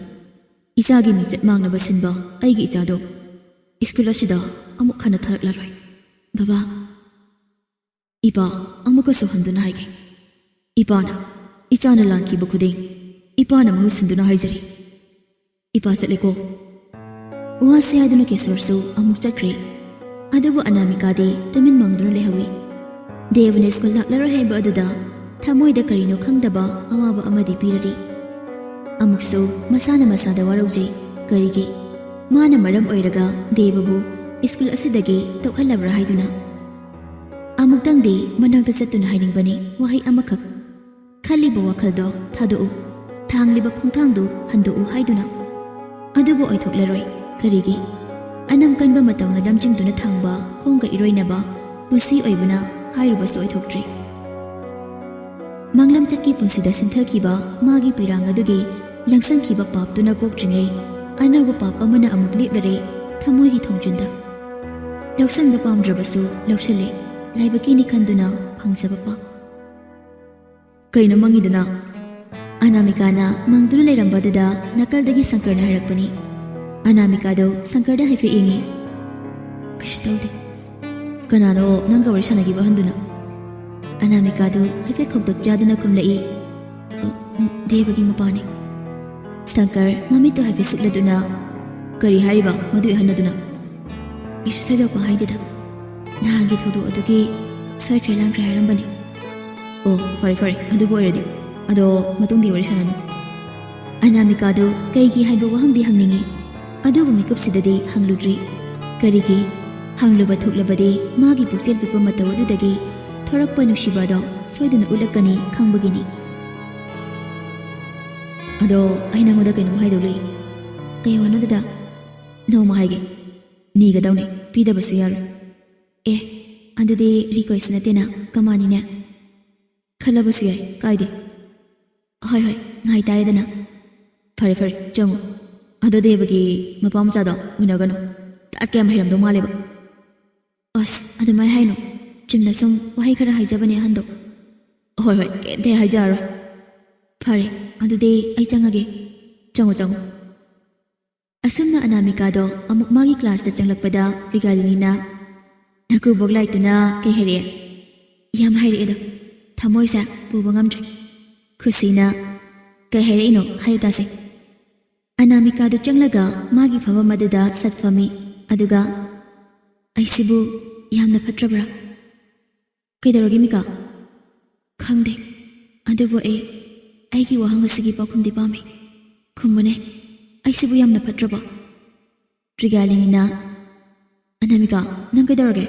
ꯏꯆꯥꯒꯤ ꯃꯤꯡꯆꯠ ꯃꯥꯡꯅꯕ ꯁꯤꯟꯕ ꯑꯩꯒꯤ ꯏꯆꯥꯗꯣ ꯁ꯭ꯀꯨꯜ ꯑꯁꯤꯗ ꯑꯃꯨꯛ ꯍꯟꯅ ꯊꯥꯔꯛꯂꯔꯣꯏ꯫ ꯕꯕꯥ, ꯏꯄꯥ, ꯑꯃꯨꯛꯀꯁꯨ ꯍꯟꯗꯨꯅ ꯍꯥꯏꯒꯦ, ꯏꯄꯥꯅ, ꯏꯆꯥꯅ ꯂꯥꯟꯈꯤꯕ ꯈꯨꯗꯤꯡ ꯏꯄꯥꯅ ꯃꯍꯨꯠ ꯁꯤꯟꯗꯨꯅ ꯍꯥꯏꯖꯔꯤ꯫ ꯏꯄꯥ ꯆꯠꯂꯦꯀꯣ꯫" ꯋꯥꯁꯦ ꯍꯥꯏꯗꯨꯅ ꯀꯦꯁꯣꯔꯁꯨ ꯑꯃꯨꯛ ꯆꯠꯈ꯭ꯔꯦ꯫ ꯑꯗꯨꯕꯨ ꯑꯅꯥꯃꯤꯀꯥꯗꯤ ꯇꯨꯃꯤꯟ ꯃꯪꯗꯨꯅ ꯂꯩꯍꯧꯏ꯫ ꯗꯦꯕꯅ ꯁ꯭ꯀꯨꯜ ꯂꯥꯛꯂꯔꯣꯏ ꯍꯥꯏꯕ ꯑꯗꯨꯗ ꯊꯃꯣꯏꯗ ꯀꯔꯤꯅꯣ ꯈꯪꯗꯕ ꯑꯋꯥꯕ ꯑꯃꯗꯤ ꯄꯤꯔꯔꯤ꯫ ꯑꯃꯨꯛꯁꯨ ꯃꯁꯥꯅ ꯃꯁꯥꯗ ꯋꯥꯔꯧꯖꯩ꯫ ꯀꯔꯤꯒꯤ? ꯃꯥꯅ ꯃꯔꯝ ꯑꯣꯏꯔꯒ ꯗꯦꯕꯕꯨ ꯁ꯭ꯀꯨꯜ ꯑꯁꯤꯗꯒꯤ ꯇꯣꯛꯍꯜꯂꯕ꯭ꯔꯥ ꯍꯥꯏꯗꯨꯅ꯫ ꯑꯃꯨꯛꯇꯪꯗꯤ ꯃꯅꯥꯛꯇ ꯆꯠꯇꯨꯅ ꯍꯥꯏꯅꯤꯡꯕꯅꯤ ꯋꯥꯍꯩ ꯑꯃꯈꯛ꯫ ꯈꯜꯂꯤꯕ ꯋꯥꯈꯜꯗꯣ ꯊꯥꯗꯣꯛꯎ, ꯊꯥꯡꯂꯤꯕ ꯈꯣꯡꯊꯥꯡꯗꯨ ꯍꯟꯗꯣꯛꯎ ꯍꯥꯏꯗꯨꯅ꯫ ꯑꯗꯨꯕꯨ ꯑꯣꯏꯊꯣꯛꯂꯔꯣꯏ꯫ ꯀꯔꯤꯒꯤ? ꯑꯅꯝ ꯀꯟꯕ ꯃꯇꯧꯅ ꯂꯝꯖꯤꯡꯗꯨꯅ ꯊꯥꯡꯕ ꯈꯣꯡꯒ ꯏꯔꯣꯏꯅꯕ ꯄꯨꯟꯁꯤ ꯑꯣꯏꯕꯅ ꯍꯥꯏꯔꯨꯕꯁꯨ ꯑꯣꯏꯊꯣꯛꯇ꯭ꯔꯤ꯫ ꯃꯥꯡꯂꯝꯆꯠꯀꯤ ꯄꯨꯟꯁꯤꯗ ꯁꯤꯟꯊꯈꯤꯕ ꯃꯥꯒꯤ ꯄꯤꯔꯥꯡ ꯑꯗꯨꯒꯤ ꯂꯪꯁꯟꯈꯤꯕ ꯄꯥꯞꯇꯨꯅ ꯀꯣꯛꯇ꯭ꯔꯤꯉꯩ, ꯑꯅꯧꯕ ꯄꯥꯞ ꯑꯃꯅ ꯑꯃꯨꯛ ꯂꯦꯞꯂꯔꯦ ꯊꯃꯣꯏꯒꯤ ꯊꯣꯡꯖꯤꯟꯗ꯫ ꯂꯧꯁꯟꯕ ꯄꯥꯝꯗ꯭ꯔꯕꯁꯨ ꯂꯧꯁꯜꯂꯦ, ꯂꯥꯏꯕꯛꯀꯤꯅꯤ ꯈꯟꯗꯨꯅ ꯐꯪꯖꯕ ꯄꯥꯞ꯫ "ꯀꯩꯅꯣ ꯃꯪꯉꯤꯗꯨꯅ?" ꯑꯅꯥꯃꯤꯀꯥꯅ ꯃꯪꯗꯨꯅ ꯂꯩꯔꯝꯕ ꯑꯗꯨꯗ ꯅꯥꯀꯜꯗꯒꯤ ꯁꯪꯀꯔꯅ ꯍꯥꯏꯔꯛꯄꯅꯤ꯫ ꯑꯅꯥꯃꯤꯀꯥꯗꯣ ꯁꯪꯀꯔꯗ ꯍꯥꯏꯐꯦꯠ ꯌꯦꯡꯉꯤ꯫ "ꯀꯩꯁꯨ ꯇꯧꯗꯦ꯫ ꯀꯅꯥꯅꯣ ꯅꯪꯒ ꯋꯥꯔꯤ ꯁꯥꯟꯅꯈꯤꯕ ꯑꯍꯟꯗꯨꯅ?" ꯑꯅꯥꯃꯤꯀꯥꯗꯨ ꯍꯥꯏꯐꯦꯠ ꯈꯧꯇꯛ ꯆꯥꯗꯨꯅ ꯈꯨꯝꯂꯛꯏ꯫ "ꯑ, ꯎꯝ, ꯗꯦꯕꯒꯤ ꯃꯄꯥꯅꯤ꯫" ꯁꯪꯀꯔ ꯃꯃꯤꯠꯇꯨ ꯍꯥꯏꯐꯦꯠ ꯁꯤꯛꯂꯗꯨꯅ, "ꯀꯔꯤ ꯍꯥꯏꯔꯤꯕ ꯃꯗꯨꯒꯤ ꯑꯍꯟ ꯑꯗꯨꯅ?" "ꯀꯩꯁꯨ ꯊꯣꯏꯗꯣꯛꯄ ꯍꯥꯏꯗꯦꯗ꯫ ꯅꯍꯥꯟꯒꯤ ꯊꯧꯗꯣꯛ ꯑꯗꯨꯒꯤ ꯁꯣꯏꯈ꯭ꯔꯦ ꯂꯥꯟꯈ꯭ꯔꯦ ꯍꯥꯏꯔꯝꯕꯅꯤ꯫" "ꯑꯣ, ꯐꯔꯦ ꯐꯔꯦ, ꯑꯗꯨꯕꯨ ꯑꯣꯏꯔꯗꯤ꯫ ꯑꯗꯣ ꯃꯇꯨꯡꯗꯤ ꯋꯥꯔꯤ ꯁꯥꯟꯅꯅꯤ꯫" ꯑꯅꯥꯃꯤꯀꯥꯗꯨ ꯀꯩꯒꯤ ꯍꯥꯏꯕ ꯋꯥꯍꯪꯗꯤ ꯍꯪꯅꯤꯡꯉꯤ, ꯑꯗꯨꯕꯨ ꯃꯤꯀꯨꯞꯁꯤꯗꯗꯤ ꯍꯪꯂꯨꯗ꯭ꯔꯤ꯫ ꯀꯔꯤꯒꯤ? ꯍꯪꯂꯨꯕ ꯊꯣꯛꯂꯕꯗꯤ ꯃꯥꯒꯤ ꯄꯨꯛꯆꯦꯜ ꯄꯤꯛꯄ ꯃꯇꯧ ꯑꯗꯨꯗꯒꯤ ꯊꯣꯔꯛꯄ ꯅꯨꯡꯁꯤꯕ ꯑꯗꯣ ꯁꯣꯏꯗꯅ ꯎꯠꯂꯛꯀꯅꯤ ꯈꯪꯕꯒꯤꯅꯤ꯫ "ꯑꯗꯣ ꯑꯩ ꯅꯪꯉꯣꯟꯗ ꯀꯩꯅꯣꯝ ꯍꯥꯏꯗꯧ ꯂꯩ꯫" "ꯀꯩ ꯋꯥꯅꯣ ꯑꯗꯨꯗ?" "ꯅꯣꯡꯃ ꯍꯥꯏꯒꯦ꯫ ꯅꯤꯒꯗꯧꯅꯤ, ꯄꯤꯗꯕꯁꯨ ꯌꯥꯔꯣꯏ꯫" "ꯑꯦ, ꯑꯗꯨꯗꯤ request ꯅꯠꯇꯦꯅ, command ꯅꯤꯅꯦ꯫" "ꯈꯜꯂꯕꯁꯨ ꯌꯥꯏ, ꯀꯥꯏꯗꯦ꯫" "ꯍꯣꯏ ꯍꯣꯏ, ꯉꯥꯏ ꯇꯥꯔꯦꯗꯅ꯫" "ꯐꯔꯦ ꯐꯔꯦ, ꯆꯪꯉꯣ꯫ ꯑꯗꯣ ꯗꯦꯕꯒꯤ ꯃꯄꯥ ꯃꯆꯥꯗꯣ ꯎꯅꯒꯅꯨ꯫ ꯇꯥꯠ ꯀꯌꯥꯝ ꯍꯩꯔꯝꯗꯧ ꯃꯥꯜꯂꯦꯕ꯫" "ꯑꯁ, ꯑꯗꯨꯃꯥꯏ ꯍꯥꯏꯅꯨ꯫ ꯆꯨꯝꯅ ꯁꯨꯝ ꯋꯥꯍꯩ ꯈꯔ ꯍꯥꯏꯖꯕꯅꯦ ꯑꯍꯟꯗꯣ꯫" "ꯍꯣꯏ ꯍꯣꯏ, ꯀꯩꯝꯇ ꯍꯦꯛ ꯍꯥꯏꯖꯔꯔꯣꯏ꯫" "ꯐꯔꯦ, ꯑꯗꯨꯗꯤ ꯑꯩ ꯆꯪꯉꯒꯦ꯫" "ꯆꯪꯉꯣ ꯆꯪꯉꯣ꯫" ꯑꯁꯨꯝꯅ ꯑꯅꯥꯃꯤꯀꯥꯗꯣ ꯑꯃꯨꯛ ꯃꯥꯒꯤ class ꯇ ꯆꯪꯂꯛꯄꯗ ꯃ꯭ꯔꯤꯒꯥꯂꯤꯅꯤꯅ, "ꯅꯀꯨꯕꯣꯛ ꯂꯥꯏꯇꯨꯅ ꯀꯩ ꯍꯥꯏꯔꯛꯑꯦ?" "ꯌꯥꯝ ꯍꯥꯏꯔꯛꯑꯦꯗ, ꯊꯃꯣꯏꯁꯦ ꯄꯨꯕ ꯉꯝꯗ꯭ꯔꯦ꯫" ꯈꯨꯁꯤꯅ, "ꯀꯩ ꯍꯥꯏꯔꯛꯏꯅꯣ ꯍꯥꯏꯌꯨ ꯇꯥꯁꯦ꯫" ꯑꯅꯥꯃꯤꯀꯥꯗꯨ ꯆꯪꯂꯒ ꯃꯥꯒꯤ ꯐꯝꯐꯝ ꯑꯗꯨꯗ ꯁꯠ ꯐꯝꯃꯤ꯫ ꯑꯗꯨꯒ, ꯑꯩꯁꯤꯕꯨ ꯌꯥꯝꯅ ꯐꯠꯇ꯭ꯔꯕ꯭ꯔꯥ? ꯀꯩꯗꯧꯔꯒꯦ, ꯃꯤꯀꯥ? ꯈꯪꯗꯦ꯫ ꯑꯗꯨꯕꯨ ꯑꯩ, ꯑꯩꯒꯤ ꯋꯥꯍꯪ ꯑꯁꯤꯒꯤ ꯄꯥꯎꯈꯨꯝꯗꯤ ꯄꯥꯝꯃꯤ꯫ ꯈꯨꯝꯃꯨꯅꯦ, ꯑꯩꯁꯤꯕꯨ ꯌꯥꯝꯅ ꯐꯠꯇ꯭ꯔꯕꯣ? ꯔꯤꯒꯥꯂꯤꯅꯤꯅ, "ꯑꯅꯥꯃꯤꯀꯥ, ꯅꯪ ꯀꯩꯗꯧꯔꯒꯦ?"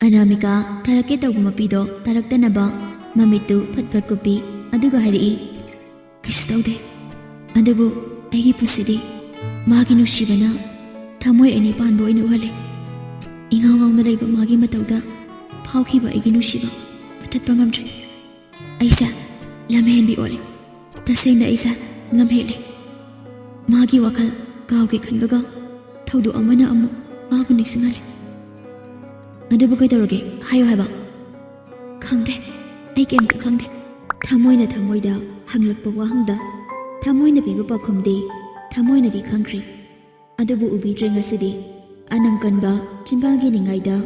ꯑꯅꯥꯃꯤꯀꯥ ꯊꯥꯔꯛꯀꯦ ꯇꯧꯕ ꯃꯄꯤꯗꯣ ꯇꯥꯔꯛꯇꯅꯕ ꯃꯃꯤꯠꯇꯨ ꯐꯠ ꯐꯠ ꯀꯨꯞꯄꯤ, ꯑꯗꯨꯒ ꯍꯥꯏꯔꯛꯏ, "ꯀꯩꯁꯨ ꯇꯧꯗꯦ꯫ ꯑꯗꯨꯕꯨ ꯑꯩꯒꯤ ꯄꯨꯟꯁꯤꯗꯤ ꯃꯥꯒꯤ ꯅꯨꯡꯁꯤꯕꯅ ꯊꯃꯣꯏ ꯑꯅꯤ ꯄꯥꯟꯕ ꯑꯣꯏꯅ ꯎꯍꯜꯂꯦ꯫ ꯏꯉꯥꯎ ꯉꯥꯎꯅ ꯂꯩꯕ ꯃꯥꯒꯤ ꯃꯇꯧꯗ ꯐꯥꯎꯈꯤꯕ ꯑꯩꯒꯤ ꯅꯨꯡꯁꯤꯕ ꯃꯨꯊꯠꯄ ꯉꯝꯗ꯭ꯔꯦ꯫ ꯑꯩꯁꯦ ꯂꯝꯍꯦꯟꯕꯤ ꯑꯣꯜꯂꯦ꯫ ꯇꯁꯦꯡꯅ ꯑꯩꯁꯦ ꯂꯝꯍꯦꯜꯂꯦ꯫ ꯃꯥꯒꯤ ꯋꯥꯈꯜ ꯀꯥꯎꯒꯦ ꯈꯟꯕꯒ ꯊꯧꯗꯣꯛ ꯑꯃꯅ ꯑꯃꯨꯛ ꯃꯥꯕꯨ ꯅꯤꯡꯁꯤꯡꯍꯜꯂꯦ꯫" "ꯑꯗꯨꯕꯨ ꯀꯩꯗꯧꯔꯒꯦ? ꯍꯥꯏꯌꯨ ꯍꯥꯏꯕ꯫" "ꯈꯪꯗꯦ, ꯑꯩ ꯀꯩꯝꯇ ꯈꯪꯗꯦ꯫" ꯊꯃꯣꯏꯅ ꯊꯃꯣꯏꯗ ꯍꯪꯂꯛꯄ ꯋꯥꯍꯪꯗ ꯊꯃꯣꯏꯅ ꯄꯤꯕ ꯄꯥꯎꯈꯨꯝꯗꯤ ꯊꯃꯣꯏꯅꯗꯤ ꯈꯪꯈ꯭ꯔꯦ꯫ ꯑꯗꯨꯕꯨ ꯎꯕꯤꯗ꯭ꯔꯦ ꯉꯁꯤꯗꯤ꯫ ꯑꯅꯝ ꯀꯟꯕ ꯆꯤꯝꯕꯥꯜꯒꯤ ꯅꯤꯡꯉꯥꯏꯗ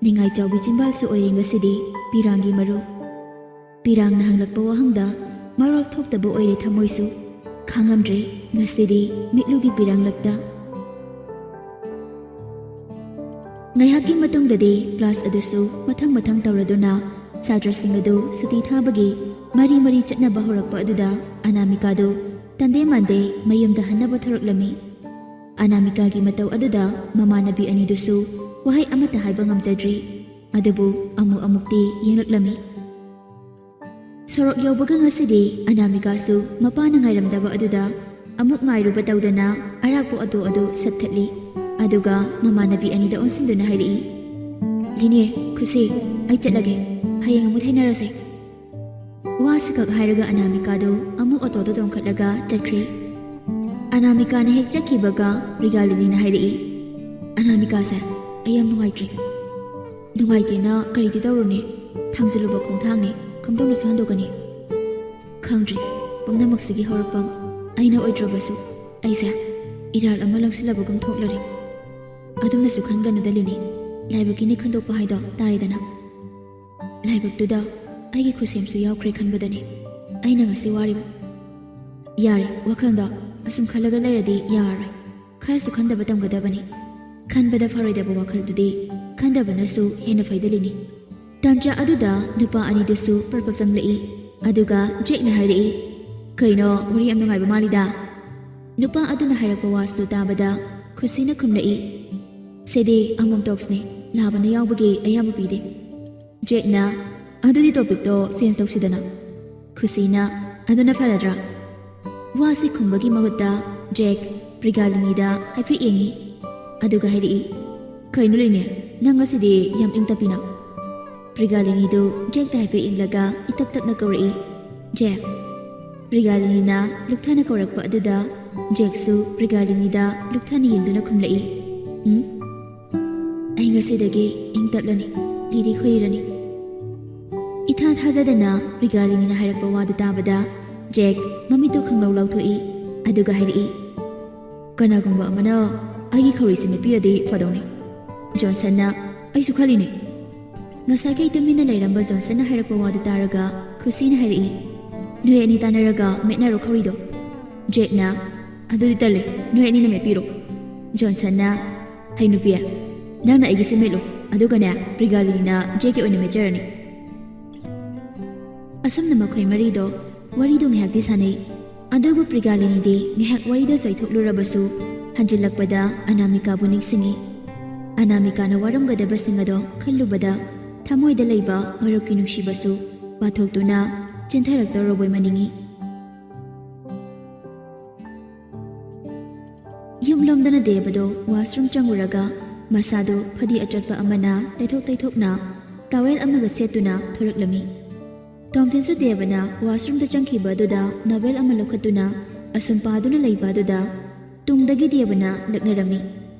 ꯅꯤꯡꯉꯥꯏ ꯆꯥꯎꯕꯤ ꯆꯤꯝꯕꯥꯜꯁꯨ ꯑꯣꯏꯔꯦ ꯉꯁꯤꯗꯤ ꯄꯤꯔꯥꯡꯒꯤ ꯃꯔꯨ꯫ ꯄꯤꯔꯥꯡꯅ ꯍꯪꯂꯛꯄ ꯋꯥꯍꯪꯗ ꯃꯔꯣꯜ ꯊꯣꯛꯇꯕ ꯑꯣꯏꯔꯦ ꯊꯃꯣꯏꯁꯨ꯫ ꯈꯥꯡꯉꯝꯗ꯭ꯔꯦ ꯉꯁꯤꯗꯤ ꯃꯤꯠꯂꯨꯒꯤ ꯄꯤꯔꯥꯡꯂꯛꯇ꯫ ꯉꯥꯏꯍꯥꯛꯀꯤ ꯃꯇꯨꯡꯗꯗꯤ ꯀ꯭ꯂꯥꯁ ꯑꯗꯨꯁꯨ ꯃꯊꯪ ꯃꯊꯪ ꯇꯧꯔꯗꯨꯅ ꯁꯥꯇ꯭ꯔꯁꯤꯡ ꯑꯗꯨ ꯁꯨꯇꯤ ꯊꯥꯕꯒꯤ ꯃꯔꯤ ꯃꯔꯤ ꯆꯠꯅꯕ ꯍꯧꯔꯛꯄ ꯑꯗꯨꯗ ꯑꯅꯥꯃꯤꯀꯥꯗꯨ ꯇꯟꯗꯦ ꯃꯥꯟꯗꯦ ꯃꯌꯨꯝꯗ ꯍꯟꯅꯕ ꯊꯧꯔꯛꯂꯝꯃꯤ꯫ ꯑꯅꯥꯃꯤꯀꯥꯒꯤ ꯃꯇꯧ ꯑꯗꯨꯗ ꯃꯃꯥꯟꯅꯕꯤ ꯑꯅꯤꯗꯨꯁꯨ ꯋꯥꯍꯩ ꯑꯃꯠꯇ ꯍꯥꯏꯕ ꯉꯝꯖꯗ꯭ꯔꯤ꯫ ꯑꯗꯨꯕꯨ ꯑꯃꯨꯛ ꯑꯃꯨꯛꯇꯤ ꯌꯦꯡꯂꯛꯂꯝꯃꯤ꯫ ꯁꯣꯔꯣꯛ ꯌꯧꯕꯒ ꯉꯁꯤꯗꯤ ꯑꯅꯥꯃꯤꯀꯥꯁꯨ ꯃꯄꯥꯅ ꯉꯥꯏꯔꯝꯗꯕ ꯑꯗꯨꯗ ꯑꯃꯨꯛ ꯉꯥꯏꯔꯨꯕ ꯇꯧꯗꯅ ꯑꯔꯥꯛꯄ ꯑꯣꯇꯣ ꯑꯗꯨ ꯁꯠ ꯊꯠꯂꯤ꯫ ꯑꯗꯨꯒ ꯃꯃꯥꯟꯅꯕꯤ ꯑꯅꯤꯗ ꯑꯣꯟꯁꯤꯟꯗꯨꯅ ꯍꯥꯏꯔꯛꯏ, "ꯂꯤꯅꯦ, ꯈꯨꯁꯤ, ꯑꯩ ꯆꯠꯂꯒꯦ꯫ ꯍꯌꯦꯡ ꯑꯃꯨꯛ ꯊꯦꯡꯅꯔꯁꯦ꯫" ꯋꯥꯁꯤꯈꯛ ꯍꯥꯏꯔꯒ ꯑꯅꯥꯃꯤꯀꯥꯗꯨ ꯑꯃꯨꯛ ꯑꯣꯇꯣꯗ ꯇꯣꯡꯈꯠꯂꯒ ꯆꯠꯈ꯭ꯔꯦ꯫ ꯑꯅꯥꯃꯤꯀꯥꯅ ꯍꯦꯛ ꯆꯠꯈꯤꯕꯒ ꯔꯤꯒꯥꯂꯤꯅꯤꯅ ꯍꯥꯏꯔꯛꯏ, "ꯑꯅꯥꯃꯤꯀꯥꯁꯦ, ꯑꯩ ꯌꯥꯝ ꯅꯨꯡꯉꯥꯏꯇ꯭ꯔꯦ꯫" "ꯅꯨꯡꯉꯥꯏꯇꯦꯅ ꯀꯔꯤꯗꯤ ꯇꯧꯔꯨꯅꯤ? ꯊꯥꯡꯖꯤꯜꯂꯨꯕ ꯈꯣꯡꯊꯥꯡꯅꯤ, ꯀꯝꯗꯧꯅꯁꯨ ꯍꯟꯗꯣꯛꯀꯅꯤ?" "ꯈꯪꯗ꯭ꯔꯤ, ꯄꯨꯝꯅꯃꯛꯁꯤꯒꯤ ꯍꯧꯔꯛꯐꯝ ꯑꯩꯅ ꯑꯣꯏꯗ꯭ꯔꯕꯁꯨ, ꯑꯩꯁꯦ ꯏꯔꯥꯜ ꯑꯃ ꯂꯪꯁꯤꯜꯂꯕꯒꯨꯝ ꯊꯣꯛꯂꯔꯦ꯫" "ꯑꯗꯨꯝꯅꯁꯨ ꯈꯟꯒꯅꯨꯗ ꯂꯤꯅꯤ, ꯂꯥꯏꯕꯛꯀꯤꯅꯤ ꯈꯟꯗꯣꯛꯄ ꯍꯥꯏꯗꯣ ꯇꯥꯔꯦꯗꯅ꯫ ꯂꯥꯏꯕꯛꯇꯨꯗ ꯑꯩꯒꯤ ꯈꯨꯠꯁꯦꯝꯁꯨ ꯌꯥꯎꯈ꯭ꯔꯦ ꯈꯟꯕꯗꯅꯤ ꯑꯩꯅ ꯉꯁꯤ ꯋꯥꯔꯤꯕ꯫" "ꯌꯥꯔꯦ, ꯋꯥꯈꯜꯗꯣ ꯑꯁꯨꯝ ꯈꯜꯂꯒ ꯂꯩꯔꯗꯤ ꯌꯥꯔꯔꯣꯏ꯫ ꯈꯔꯁꯨ ꯈꯟꯗꯕ ꯇꯝꯒꯗꯕꯅꯤ꯫ ꯈꯟꯕꯗ ꯐꯔꯣꯏꯗꯕ ꯋꯥꯈꯜꯗꯨꯗꯤ ꯈꯟꯗꯕꯅꯁꯨ ꯍꯦꯟꯅ ꯐꯩꯗ, ꯂꯤꯅꯤ꯫ ꯇꯥꯟꯖꯥ ꯑꯗꯨꯗ ꯅꯨꯄꯥ ꯑꯅꯤꯗꯨꯁꯨ ꯄꯔꯞ ꯄꯔꯞ ꯆꯪꯂꯛꯏ꯫ ꯑꯗꯨꯒ ꯖꯦꯛꯅ ꯍꯥꯏꯔꯛꯏ, "ꯀꯩꯅꯣ, ꯋꯥꯔꯤ ꯌꯥꯝ ꯅꯨꯡꯉꯥꯏꯕ ꯃꯥꯜꯂꯤꯗ?" ꯅꯨꯄꯥ ꯑꯗꯨꯅ ꯍꯥꯏꯔꯛꯄ ꯋꯥꯁꯤꯗꯨ ꯇꯥꯕꯗ ꯈꯨꯁꯤꯅ ꯈꯨꯝꯂꯛꯏ, "ꯁꯦꯗꯤ, ꯑꯃꯣꯝ ꯇꯣꯛꯁꯅꯦ, ꯂꯥꯕꯅ ꯌꯥꯎꯕꯒꯤ ꯑꯌꯥꯕ ꯄꯤꯗꯦ꯫" ꯖꯦꯛꯅ, "ꯑꯗꯨꯗꯤ ꯇꯣꯄꯤꯛꯇꯣ ꯆꯦꯟꯖ ꯇꯧꯁꯤꯗꯅ꯫" ꯈꯨꯁꯤꯅ, "ꯑꯗꯨꯅ ꯐꯔꯗ꯭ꯔꯥ?" ꯋꯥꯁꯤ ꯈꯨꯝꯕꯒꯤ ꯃꯍꯨꯠꯇ ꯖꯦꯛ ꯄ꯭ꯔꯤꯒꯥꯂꯤꯅꯤꯗ ꯍꯥꯏꯐꯦꯠ ꯌꯦꯡꯉꯤ꯫ ꯑꯗꯨꯒ ꯍꯥꯏꯔꯛꯏ, "ꯀꯩꯅꯣ ꯂꯤꯅꯤ, ꯅꯪ ꯉꯁꯤꯗꯤ ꯌꯥꯝ ꯏꯪ ꯇꯞꯄꯤꯅ?" ꯄ꯭ꯔꯤꯒꯥꯂꯤꯅꯤꯗꯨ ꯖꯦꯛꯇ ꯍꯥꯏꯐꯦꯠ ꯌꯦꯡꯂꯒ ꯏꯇꯞ ꯇꯞꯅ ꯀꯧꯔꯛꯏ, "ꯖꯦꯛ!" ꯄ꯭ꯔꯤꯒꯥꯂꯤꯅꯤꯅ ꯂꯨꯛꯊꯅ ꯀꯧꯔꯛꯄ ꯑꯗꯨꯗ ꯖꯦꯛꯁꯨ ꯄ꯭ꯔꯤꯒꯥꯂꯤꯅꯤꯗ ꯂꯨꯛꯊꯅ ꯌꯦꯡꯗꯨꯅ ꯈꯨꯝꯂꯛꯏ, "ꯎꯝ?" "ꯑꯩ ꯉꯁꯤꯗꯒꯤ ꯏꯪ ꯇꯞꯂꯅꯤ, ꯂꯤꯔꯤ ꯈꯨꯏꯔꯅꯤ꯫" ꯏꯊꯥ ꯊꯥꯖꯗꯅ ꯄ꯭ꯔꯤꯒꯥꯂꯤꯅꯤꯅ ꯍꯥꯏꯔꯛꯄ ꯋꯥꯗꯨ ꯇꯥꯕꯗ ꯖꯦꯛ ꯃꯃꯤꯠꯇꯨ ꯈꯪꯂꯧ ꯂꯥꯎꯊꯣꯛꯏ꯫ ꯑꯗꯨꯒ ꯍꯥꯏꯔꯛꯏ, "ꯀꯅꯥꯒꯨꯝꯕ ꯑꯃꯅ ꯑꯩꯒꯤ ꯈꯧꯔꯤꯁꯦ ꯃꯦꯠꯄꯤꯔꯗꯤ ꯐꯗꯧꯅꯤ꯫" ꯖꯣꯟꯁꯟꯅ, "ꯑꯩꯁꯨ ꯈꯜꯂꯤꯅꯦ꯫" ꯉꯁꯥꯏꯈꯩ ꯇꯨꯃꯤꯟꯅ ꯂꯩꯔꯝꯕ ꯖꯣꯟꯁꯟꯅ ꯍꯥꯏꯔꯛꯄ ꯋꯥꯗꯨ ꯇꯥꯔꯒ ꯈꯨꯁꯤꯅ ꯍꯥꯏꯔꯛꯏ, "ꯅꯣꯏ ꯑꯅꯤ ꯇꯥꯟꯅꯔꯒ ꯃꯦꯠꯅꯔꯣ ꯈꯧꯔꯤꯗꯣ꯫" ꯖꯦꯛꯅ, "ꯑꯗꯨꯗꯤ ꯇꯜꯂꯦ, ꯅꯣꯏ ꯑꯅꯤꯅ ꯃꯦꯠꯄꯤꯔꯣ꯫" ꯖꯣꯟꯁꯟꯅ, "ꯍꯩ ꯅꯨꯄꯤ, ꯅꯪꯅ ꯑꯩꯒꯤꯁꯦ ꯃꯦꯠꯂꯣ, ꯑꯗꯨꯒꯅꯦ, ꯄ꯭ꯔꯤꯒꯥꯂꯤꯅꯤꯅ ꯖꯦꯛꯀꯤ ꯑꯣꯏꯅ ꯃꯦꯠꯆꯔꯅꯤ꯫" ꯑꯁꯨꯝꯅ ꯃꯈꯣꯏ ꯃꯔꯤꯗꯣ ꯋꯥꯔꯤꯗꯣ ꯉꯥꯏꯍꯥꯛꯇꯤ ꯁꯥꯟꯅꯩ꯫ ꯑꯗꯨꯕꯨ ꯄ꯭ꯔꯤꯒꯥꯂꯤꯅꯤꯗꯤ ꯉꯥꯏꯍꯥꯛ ꯋꯥꯔꯤꯗ ꯆꯥꯏꯊꯣꯛꯂꯨꯔꯕꯁꯨ, ꯍꯟꯖꯤꯜꯂꯛꯄꯗ ꯑꯅꯥꯃꯤꯀꯥꯕꯨ ꯅꯤꯡꯁꯤꯡꯉꯤ꯫ ꯑꯅꯥꯃꯤꯀꯥꯅ ꯋꯥꯔꯝꯒꯗꯕꯁꯤꯡ ꯑꯗꯣ ꯈꯜꯂꯨꯕꯗ ꯊꯃꯣꯏꯗ ꯂꯩꯕ ꯃꯔꯨꯞꯀꯤ ꯅꯨꯡꯁꯤꯕꯁꯨ ꯋꯥꯊꯣꯛꯇꯨꯅ ꯆꯦꯟꯊꯔꯛꯇꯧꯔꯕꯣꯏ ꯃꯅꯤꯡꯏ꯫ ꯌꯨꯝꯂꯣꯝꯗꯅ ꯗꯦꯕꯗꯣ ꯋꯥꯁꯔꯨꯝ ꯆꯪꯉꯨꯔꯒ ꯃꯁꯥꯗꯨ ꯐꯗꯤ ꯑꯆꯣꯠꯄ ꯑꯃꯅ ꯇꯩꯊꯣꯛ ꯇꯩꯊꯣꯛꯅ ꯇꯥꯋꯦꯜ ꯑꯃꯒ ꯁꯦꯠꯇꯨꯅ ꯊꯣꯔꯛꯂꯝꯃꯤ꯫ ꯇꯣꯝꯊꯤꯟꯁꯨ ꯗꯦꯕꯅ ꯋꯥꯁꯔꯨꯝꯗ ꯆꯪꯈꯤꯕ ꯑꯗꯨꯗ ꯅꯣꯚꯦꯜ ꯑꯃ ꯂꯧꯈꯠꯇꯨꯅ ꯑꯁꯨꯝ ꯄꯥꯗꯨꯅ ꯂꯩꯕ ꯑꯗꯨꯗ ꯇꯨꯡꯗꯒꯤ ꯗꯦꯕꯅ ꯂꯛꯅꯔꯝꯃꯤ꯫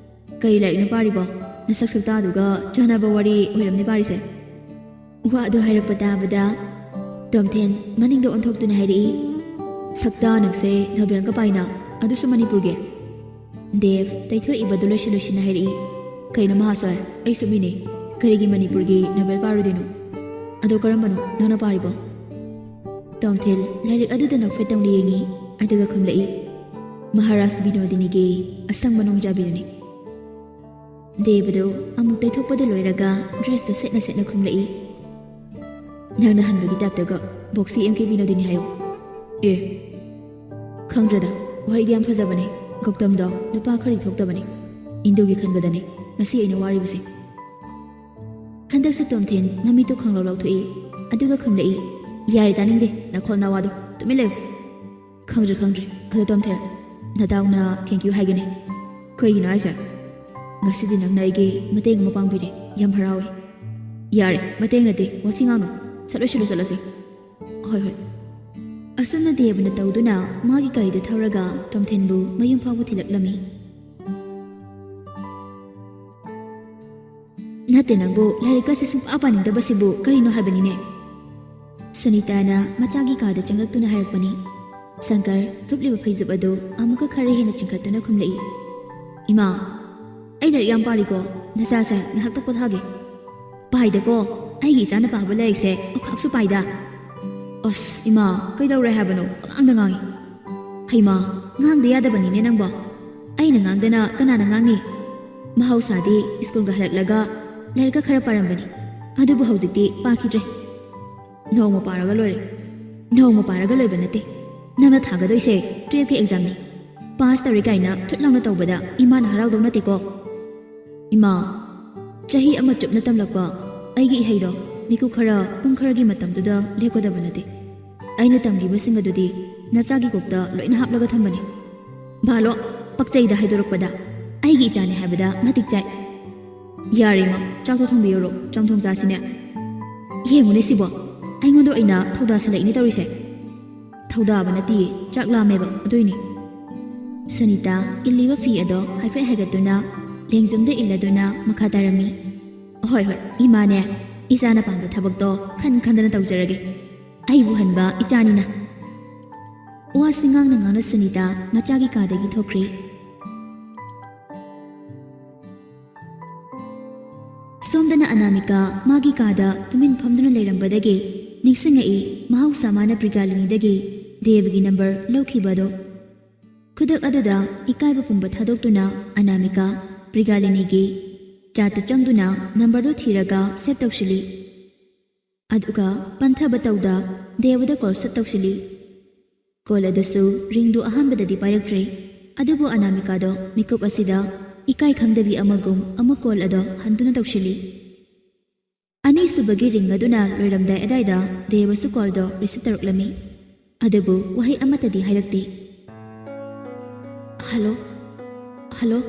"ꯀꯔꯤ ꯂꯥꯏꯔꯤꯛꯅꯣ ꯄꯥꯔꯤꯕꯣ? ꯅꯁꯛ ꯁꯛꯇꯥꯗꯨꯒ ꯆꯥꯟꯅꯕ ꯋꯥꯔꯤ ꯑꯣꯏꯔꯝꯅꯤ ꯄꯥꯔꯤꯁꯦ꯫" ꯋꯥꯗꯨ ꯍꯥꯏꯔꯛꯄ ꯇꯥꯕꯗ ꯇꯣꯝꯊꯤꯟ ꯃꯅꯤꯡꯗ ꯑꯣꯟꯊꯣꯛꯇꯨꯅ ꯍꯥꯏꯔꯛꯏ, "ꯁꯛꯇꯥ ꯅꯪꯁꯦ ꯅꯣꯕꯦꯜꯒ ꯄꯥꯏꯅ, ꯑꯗꯨꯁꯨ ꯃꯅꯤꯄꯨꯔꯒꯤ?" ꯗꯦꯕ ꯇꯩꯊꯣꯛꯏꯕꯗꯨ ꯂꯣꯏꯁꯤꯟ ꯂꯣꯏꯁꯤꯟꯅ ꯍꯥꯏꯔꯛꯏ, "ꯀꯩꯅꯣ ꯃꯍꯥꯁꯣꯏ, ꯑꯩꯁꯨ ꯃꯤꯅꯤ, ꯀꯔꯤꯒꯤ ꯃꯅꯤꯄꯨꯔꯒꯤ ꯅꯣꯕꯦꯜ ꯄꯥꯔꯨꯗꯣꯏꯅꯣ? ꯑꯗꯣ ꯀꯔꯝꯕꯅꯣ ꯅꯪꯅ ꯄꯥꯔꯤꯕꯣ?" ꯇꯣꯝꯊꯤꯟ ꯂꯥꯏꯔꯤꯛ ꯑꯗꯨꯗ ꯅꯣꯛꯐꯦꯠ ꯇꯧꯅ ꯌꯦꯡꯉꯤ, ꯑꯗꯨꯒ ꯈꯨꯝꯂꯛꯏ, "ꯃꯍꯥꯔꯥꯖ ꯕꯤꯅꯣꯗꯤꯅꯤꯒꯤ ꯑꯁꯪꯕ ꯅꯣꯡꯖꯥꯕꯤꯗꯨꯅꯤ꯫" ꯗꯦꯕꯗꯨ ꯑꯃꯨꯛ ꯇꯩꯊꯣꯛꯄꯗꯨ ꯂꯣꯏꯔꯒ ꯗ꯭ꯔꯦꯁꯇꯨ ꯁꯦꯠꯅ ꯁꯦꯠꯅ ꯈꯨꯝꯂꯛꯏ꯫ "ꯅꯪꯅ ꯍꯟꯕꯒꯤ ꯇꯥꯏꯞꯇꯒ ꯕꯣꯛꯁꯤ ꯑꯦꯝ ꯀꯦ ꯕꯤꯅꯣꯗꯤꯅꯤ ꯍꯥꯏꯌꯣ꯫ ꯑꯦ, ꯈꯪꯗ꯭ꯔꯦꯗ, ꯋꯥꯔꯤꯗꯤ ꯌꯥꯝ ꯐꯖꯕꯅꯦ꯫ ꯒꯧꯇꯝꯗꯣ ꯅꯨꯄꯥ ꯈꯔꯗꯤ ꯊꯣꯛꯇꯕꯅꯦ꯫ ꯏꯟꯗꯨꯒꯤ ꯈꯟꯕꯗꯅꯦ ꯉꯁꯤ ꯑꯩꯅ ꯋꯥꯔꯤꯕꯁꯦ꯫" ꯍꯟꯗꯛꯁꯨ ꯇꯣꯝꯊꯤꯟ ꯃꯃꯤꯠꯇꯨ ꯈꯪꯂꯧ ꯂꯧꯊꯣꯛꯏ꯫ ꯑꯗꯨꯒ ꯈꯨꯝꯂꯛꯏ, "ꯌꯥꯔꯦ, ꯇꯥꯅꯤꯡꯗꯦ ꯅꯈꯣꯜ ꯅꯋꯥꯗꯣ꯫ ꯇꯨꯃꯤꯟ ꯂꯩꯌꯨ꯫" "ꯈꯪꯗ꯭ꯔꯦ, ꯈꯪꯗ꯭ꯔꯦ꯫ ꯑꯗꯣ ꯇꯣꯝꯊꯤꯟ, ꯅꯇꯥꯎꯅ thank you ꯍꯥꯏꯒꯅꯤ꯫ ꯀꯩꯒꯤꯅꯣ ꯍꯥꯏꯁꯦ? ꯉꯁꯤꯗꯤ ꯅꯪꯅ ꯑꯩꯒꯤ ꯃꯇꯦꯡ ꯑꯃ ꯄꯥꯡꯕꯤꯔꯦ꯫ ꯌꯥꯝ ꯍꯔꯥꯎꯏ꯫" "ꯌꯥꯔꯦ, ꯃꯇꯦꯡ ꯅꯠꯇꯦ, ꯋꯥꯊꯤ ꯉꯥꯡꯅꯨ꯫ ꯁꯠ ꯂꯣꯏꯁꯤꯜꯂꯨ, ꯆꯠꯂꯁꯤ꯫" "ꯍꯣꯏ, ꯍꯣꯏ꯫" ꯑꯁꯨꯝꯅ ꯗꯦꯕꯅ ꯇꯧꯗꯨꯅ ꯃꯥꯒꯤ ꯒꯥꯔꯤꯗ ꯊꯧꯔꯒ ꯇꯣꯝꯊꯤꯟꯕꯨ ꯃꯌꯨꯝ ꯐꯥꯎꯕ ꯊꯤꯜꯂꯛꯂꯝꯃꯤ꯫ "ꯅꯠꯇꯦ, ꯅꯪꯕꯨ ꯂꯥꯏꯔꯤꯛꯀꯁꯦ ꯁꯨꯡꯄꯥ ꯄꯥꯅꯤꯡꯗꯕꯁꯤꯕꯨ ꯀꯔꯤꯅꯣ ꯍꯥꯏꯕꯅꯤꯅꯦ?" ꯁꯨꯅꯤꯇꯥꯅ ꯃꯆꯥꯒꯤ ꯀꯥꯗ ꯆꯪꯂꯛꯇꯨꯅ ꯍꯥꯏꯔꯛꯄꯅꯤ꯫ ꯁꯪꯀꯔ ꯁꯨꯞꯂꯤꯕ ꯐꯩꯖꯨꯞ ꯑꯗꯨ ꯑꯃꯨꯛꯀ ꯈꯔ ꯍꯦꯟꯅ ꯆꯤꯡꯈꯠꯇꯨꯅ ꯈꯨꯝꯂꯛꯏ꯫ "ꯏꯃꯥ, ꯑꯩ ꯂꯥꯏꯔꯤꯛ ꯌꯥꯝ ꯄꯥꯔꯤꯀꯣ꯫ ꯅꯆꯥꯁꯦ ꯉꯥꯏꯍꯥꯛꯇ ꯄꯣꯊꯥꯒꯦ꯫" "ꯄꯥꯏꯗꯀꯣ, ꯑꯩꯒꯤ ꯏꯆꯥꯅ ꯄꯥꯕ ꯂꯥꯏꯔꯤꯛꯁꯦ ꯑꯈꯥꯛꯁꯨ ꯄꯥꯏꯗ꯫" "ꯑꯁ ꯏꯃꯥ, ꯀꯩꯗꯧꯔꯦ ꯍꯥꯏꯕꯅꯣ? ꯄꯉꯥꯡꯗ ꯉꯥꯡꯉꯤ꯫" "ꯍꯩꯃꯥ, ꯉꯥꯡꯗ ꯌꯥꯗꯕꯅꯤꯅꯦ ꯅꯪꯕꯣ꯫ ꯑꯩꯅ ꯉꯥꯡꯗꯅ ꯀꯅꯥꯅ ꯉꯥꯡꯅꯤ? ꯃꯍꯧꯁꯥꯗꯤ ꯁ꯭ꯀꯨꯜꯒ ꯍꯜꯂꯛꯂꯒ ꯂꯥꯏꯔꯤꯛꯀ ꯈꯔ ꯄꯥꯔꯝꯕꯅꯤ, ꯑꯗꯨꯕꯨ ꯍꯧꯖꯤꯛꯇꯤ ꯄꯥꯈꯤꯗ꯭ꯔꯦ꯫" "ꯅꯣꯡꯃ ꯄꯥꯔꯒ ꯂꯣꯏꯔꯦ꯫" "ꯅꯣꯡꯃ ꯄꯥꯔꯒ ꯂꯣꯏꯕ ꯅꯠꯇꯦ, ꯅꯪꯅ ꯊꯥꯒꯗꯣꯏꯁꯦ ꯇꯨꯌꯦꯜꯐꯀꯤ ꯑꯦꯛꯖꯥꯝꯅꯤ꯫ ꯄꯥꯁ ꯇꯧꯔꯦ ꯀꯥꯏꯅ ꯊꯨꯠ ꯂꯥꯎꯅ ꯇꯧꯕꯗ ꯏꯃꯥꯅ ꯍꯔꯥꯎꯗꯧ ꯅꯠꯇꯦꯀꯣ꯫" "ꯏꯃꯥ, ꯆꯍꯤ ꯑꯃ ꯆꯨꯞꯅ ꯇꯝꯂꯛꯄ ꯑꯩꯒꯤ ꯏꯍꯩꯗꯣ ꯃꯤꯀꯨꯞ ꯈꯔ, ꯄꯨꯡ ꯈꯔꯒꯤ ꯃꯇꯝꯗꯨꯗ ꯂꯦꯞꯀꯗꯕ ꯅꯠꯇꯦ꯫ ꯑꯩꯅ ꯇꯝꯈꯤꯕꯁꯤꯡ ꯑꯗꯨꯗꯤ ꯅꯆꯥꯒꯤ ꯀꯣꯛꯇ ꯂꯣꯏꯅ ꯍꯥꯞꯂꯒ ꯊꯝꯕꯅꯤ꯫" "ꯚꯥꯂꯣ, ꯄꯛꯆꯩꯗ ꯍꯥꯏꯗꯣꯔꯛꯄꯗ꯫ ꯑꯩꯒꯤ ꯏꯆꯥꯅꯤ ꯍꯥꯏꯕꯗ ꯃꯇꯤꯛ ꯆꯥꯏ꯫" "ꯌꯥꯔꯦ ꯏꯃꯥ, ꯆꯥꯛꯇꯣ ꯊꯣꯡꯕꯤꯔꯔꯣ, ꯆꯝꯊꯣꯡ ꯆꯥꯁꯤꯅꯦ꯫" "ꯌꯦꯡꯉꯨꯅꯦ ꯁꯤꯕꯣ, ꯑꯩꯉꯣꯟꯗ ꯑꯣꯏꯅ ꯊꯧꯗꯥꯁꯜꯂꯛꯏꯅꯦ ꯇꯧꯔꯤꯁꯦ꯫" "ꯊꯧꯗꯥꯕ ꯅꯠꯇꯤꯌꯦ, ꯆꯥꯛ ꯂꯥꯝꯃꯦꯕ, ꯑꯗꯨꯏꯅꯦ꯫" ꯁꯨꯅꯤꯇꯥ ꯏꯜꯂꯤꯕ ꯐꯤ ꯑꯗꯣ ꯍꯥꯏꯐꯦꯠ ꯍꯥꯏꯒꯠꯇꯨꯅ ꯂꯦꯡꯖꯨꯝꯗ ꯏꯜꯂꯗꯨꯅ ꯃꯈꯥ ꯇꯥꯔꯝꯃꯤ꯫ "ꯍꯣꯏ, ꯍꯣꯏ, ꯏꯃꯥꯅꯦ, ꯏꯆꯥꯅ ꯄꯥꯝꯕ ꯊꯕꯛꯇꯣ ꯈꯟ ꯈꯟꯗꯅ ꯇꯧꯖꯔꯒꯦ꯫ ꯑꯩꯕꯨ ꯍꯟꯕ ꯏꯆꯥꯅꯤꯅ꯫" ꯋꯥꯁꯤ ꯉꯥꯡꯅ ꯉꯥꯡꯅ ꯁꯨꯅꯤꯇꯥ ꯃꯆꯥꯒꯤ ꯀꯥꯗꯒꯤ ꯊꯣꯛꯈ꯭ꯔꯦ꯫ ꯁꯣꯝꯗꯅ ꯑꯅꯥꯃꯤꯀꯥ ꯃꯥꯒꯤ ꯀꯥꯗ ꯇꯨꯃꯤꯟ ꯐꯝꯗꯨꯅ ꯂꯩꯔꯝꯕꯗꯒꯤ ꯅꯤꯡꯁꯤꯡꯉꯛꯏ, ꯃꯍꯧꯁꯥ ꯃꯥꯅ ꯄ꯭ꯔꯤꯒꯥꯂꯤꯅꯤꯗꯒꯤ ꯗꯦꯕꯒꯤ ꯅꯝꯕꯔ ꯂꯧꯈꯤꯕ ꯑꯗꯣ꯫ ꯈꯨꯗꯛ ꯑꯗꯨꯗ ꯏꯀꯥꯏꯕ ꯄꯨꯝꯕ ꯊꯥꯗꯣꯛꯇꯨꯅ ꯑꯅꯥꯃꯤꯀꯥ ꯄ꯭ꯔꯤꯒꯥꯂꯤꯅꯤꯒꯤ ꯆꯥꯠꯇ ꯆꯪꯗꯨꯅ ꯅꯝꯕꯔꯗꯨ ꯊꯤꯔꯒ ꯁꯦꯚ ꯇꯧꯁꯤꯜꯂꯤ꯫ ꯑꯗꯨꯒ ꯄꯟꯊꯕ ꯇꯧꯗ ꯗꯦꯕꯗ ꯀꯣꯜ ꯁꯠ ꯇꯧꯁꯤꯜꯂꯤ꯫ ꯀꯣꯜ ꯑꯗꯨꯁꯨ ꯔꯤꯡꯗꯨ ꯑꯍꯥꯟꯕꯗꯗꯤ ꯄꯥꯏꯔꯛꯇ꯭ꯔꯦ꯫ ꯑꯗꯨꯕꯨ ꯑꯅꯥꯃꯤꯀꯥꯗꯣ ꯃꯤꯀꯨꯞ ꯑꯁꯤꯗ ꯏꯀꯥꯏ ꯈꯪꯗꯕꯤ ꯑꯃꯒꯨꯝ ꯑꯃꯨꯛ ꯀꯣꯜ ꯑꯗꯣ ꯍꯟꯗꯨꯅ ꯇꯧꯁꯤꯜꯂꯤ꯫ ꯑꯅꯤꯁꯨꯕꯒꯤ ꯔꯤꯡ ꯑꯗꯨꯅ ꯂꯣꯏꯔꯝꯗꯥꯏ ꯑꯗꯥꯏꯗ ꯗꯦꯕꯁꯨ ꯀꯣꯜꯗꯣ ꯔꯤꯁꯤꯚ ꯇꯧꯔꯛꯂꯝꯃꯤ꯫ ꯑꯗꯨꯕꯨ ꯋꯥꯍꯩ ꯑꯃꯠꯇꯗꯤ ꯍꯥꯏꯔꯛꯇꯦ꯫ "ꯍꯜꯂꯣ? ꯍꯜꯂꯣ?"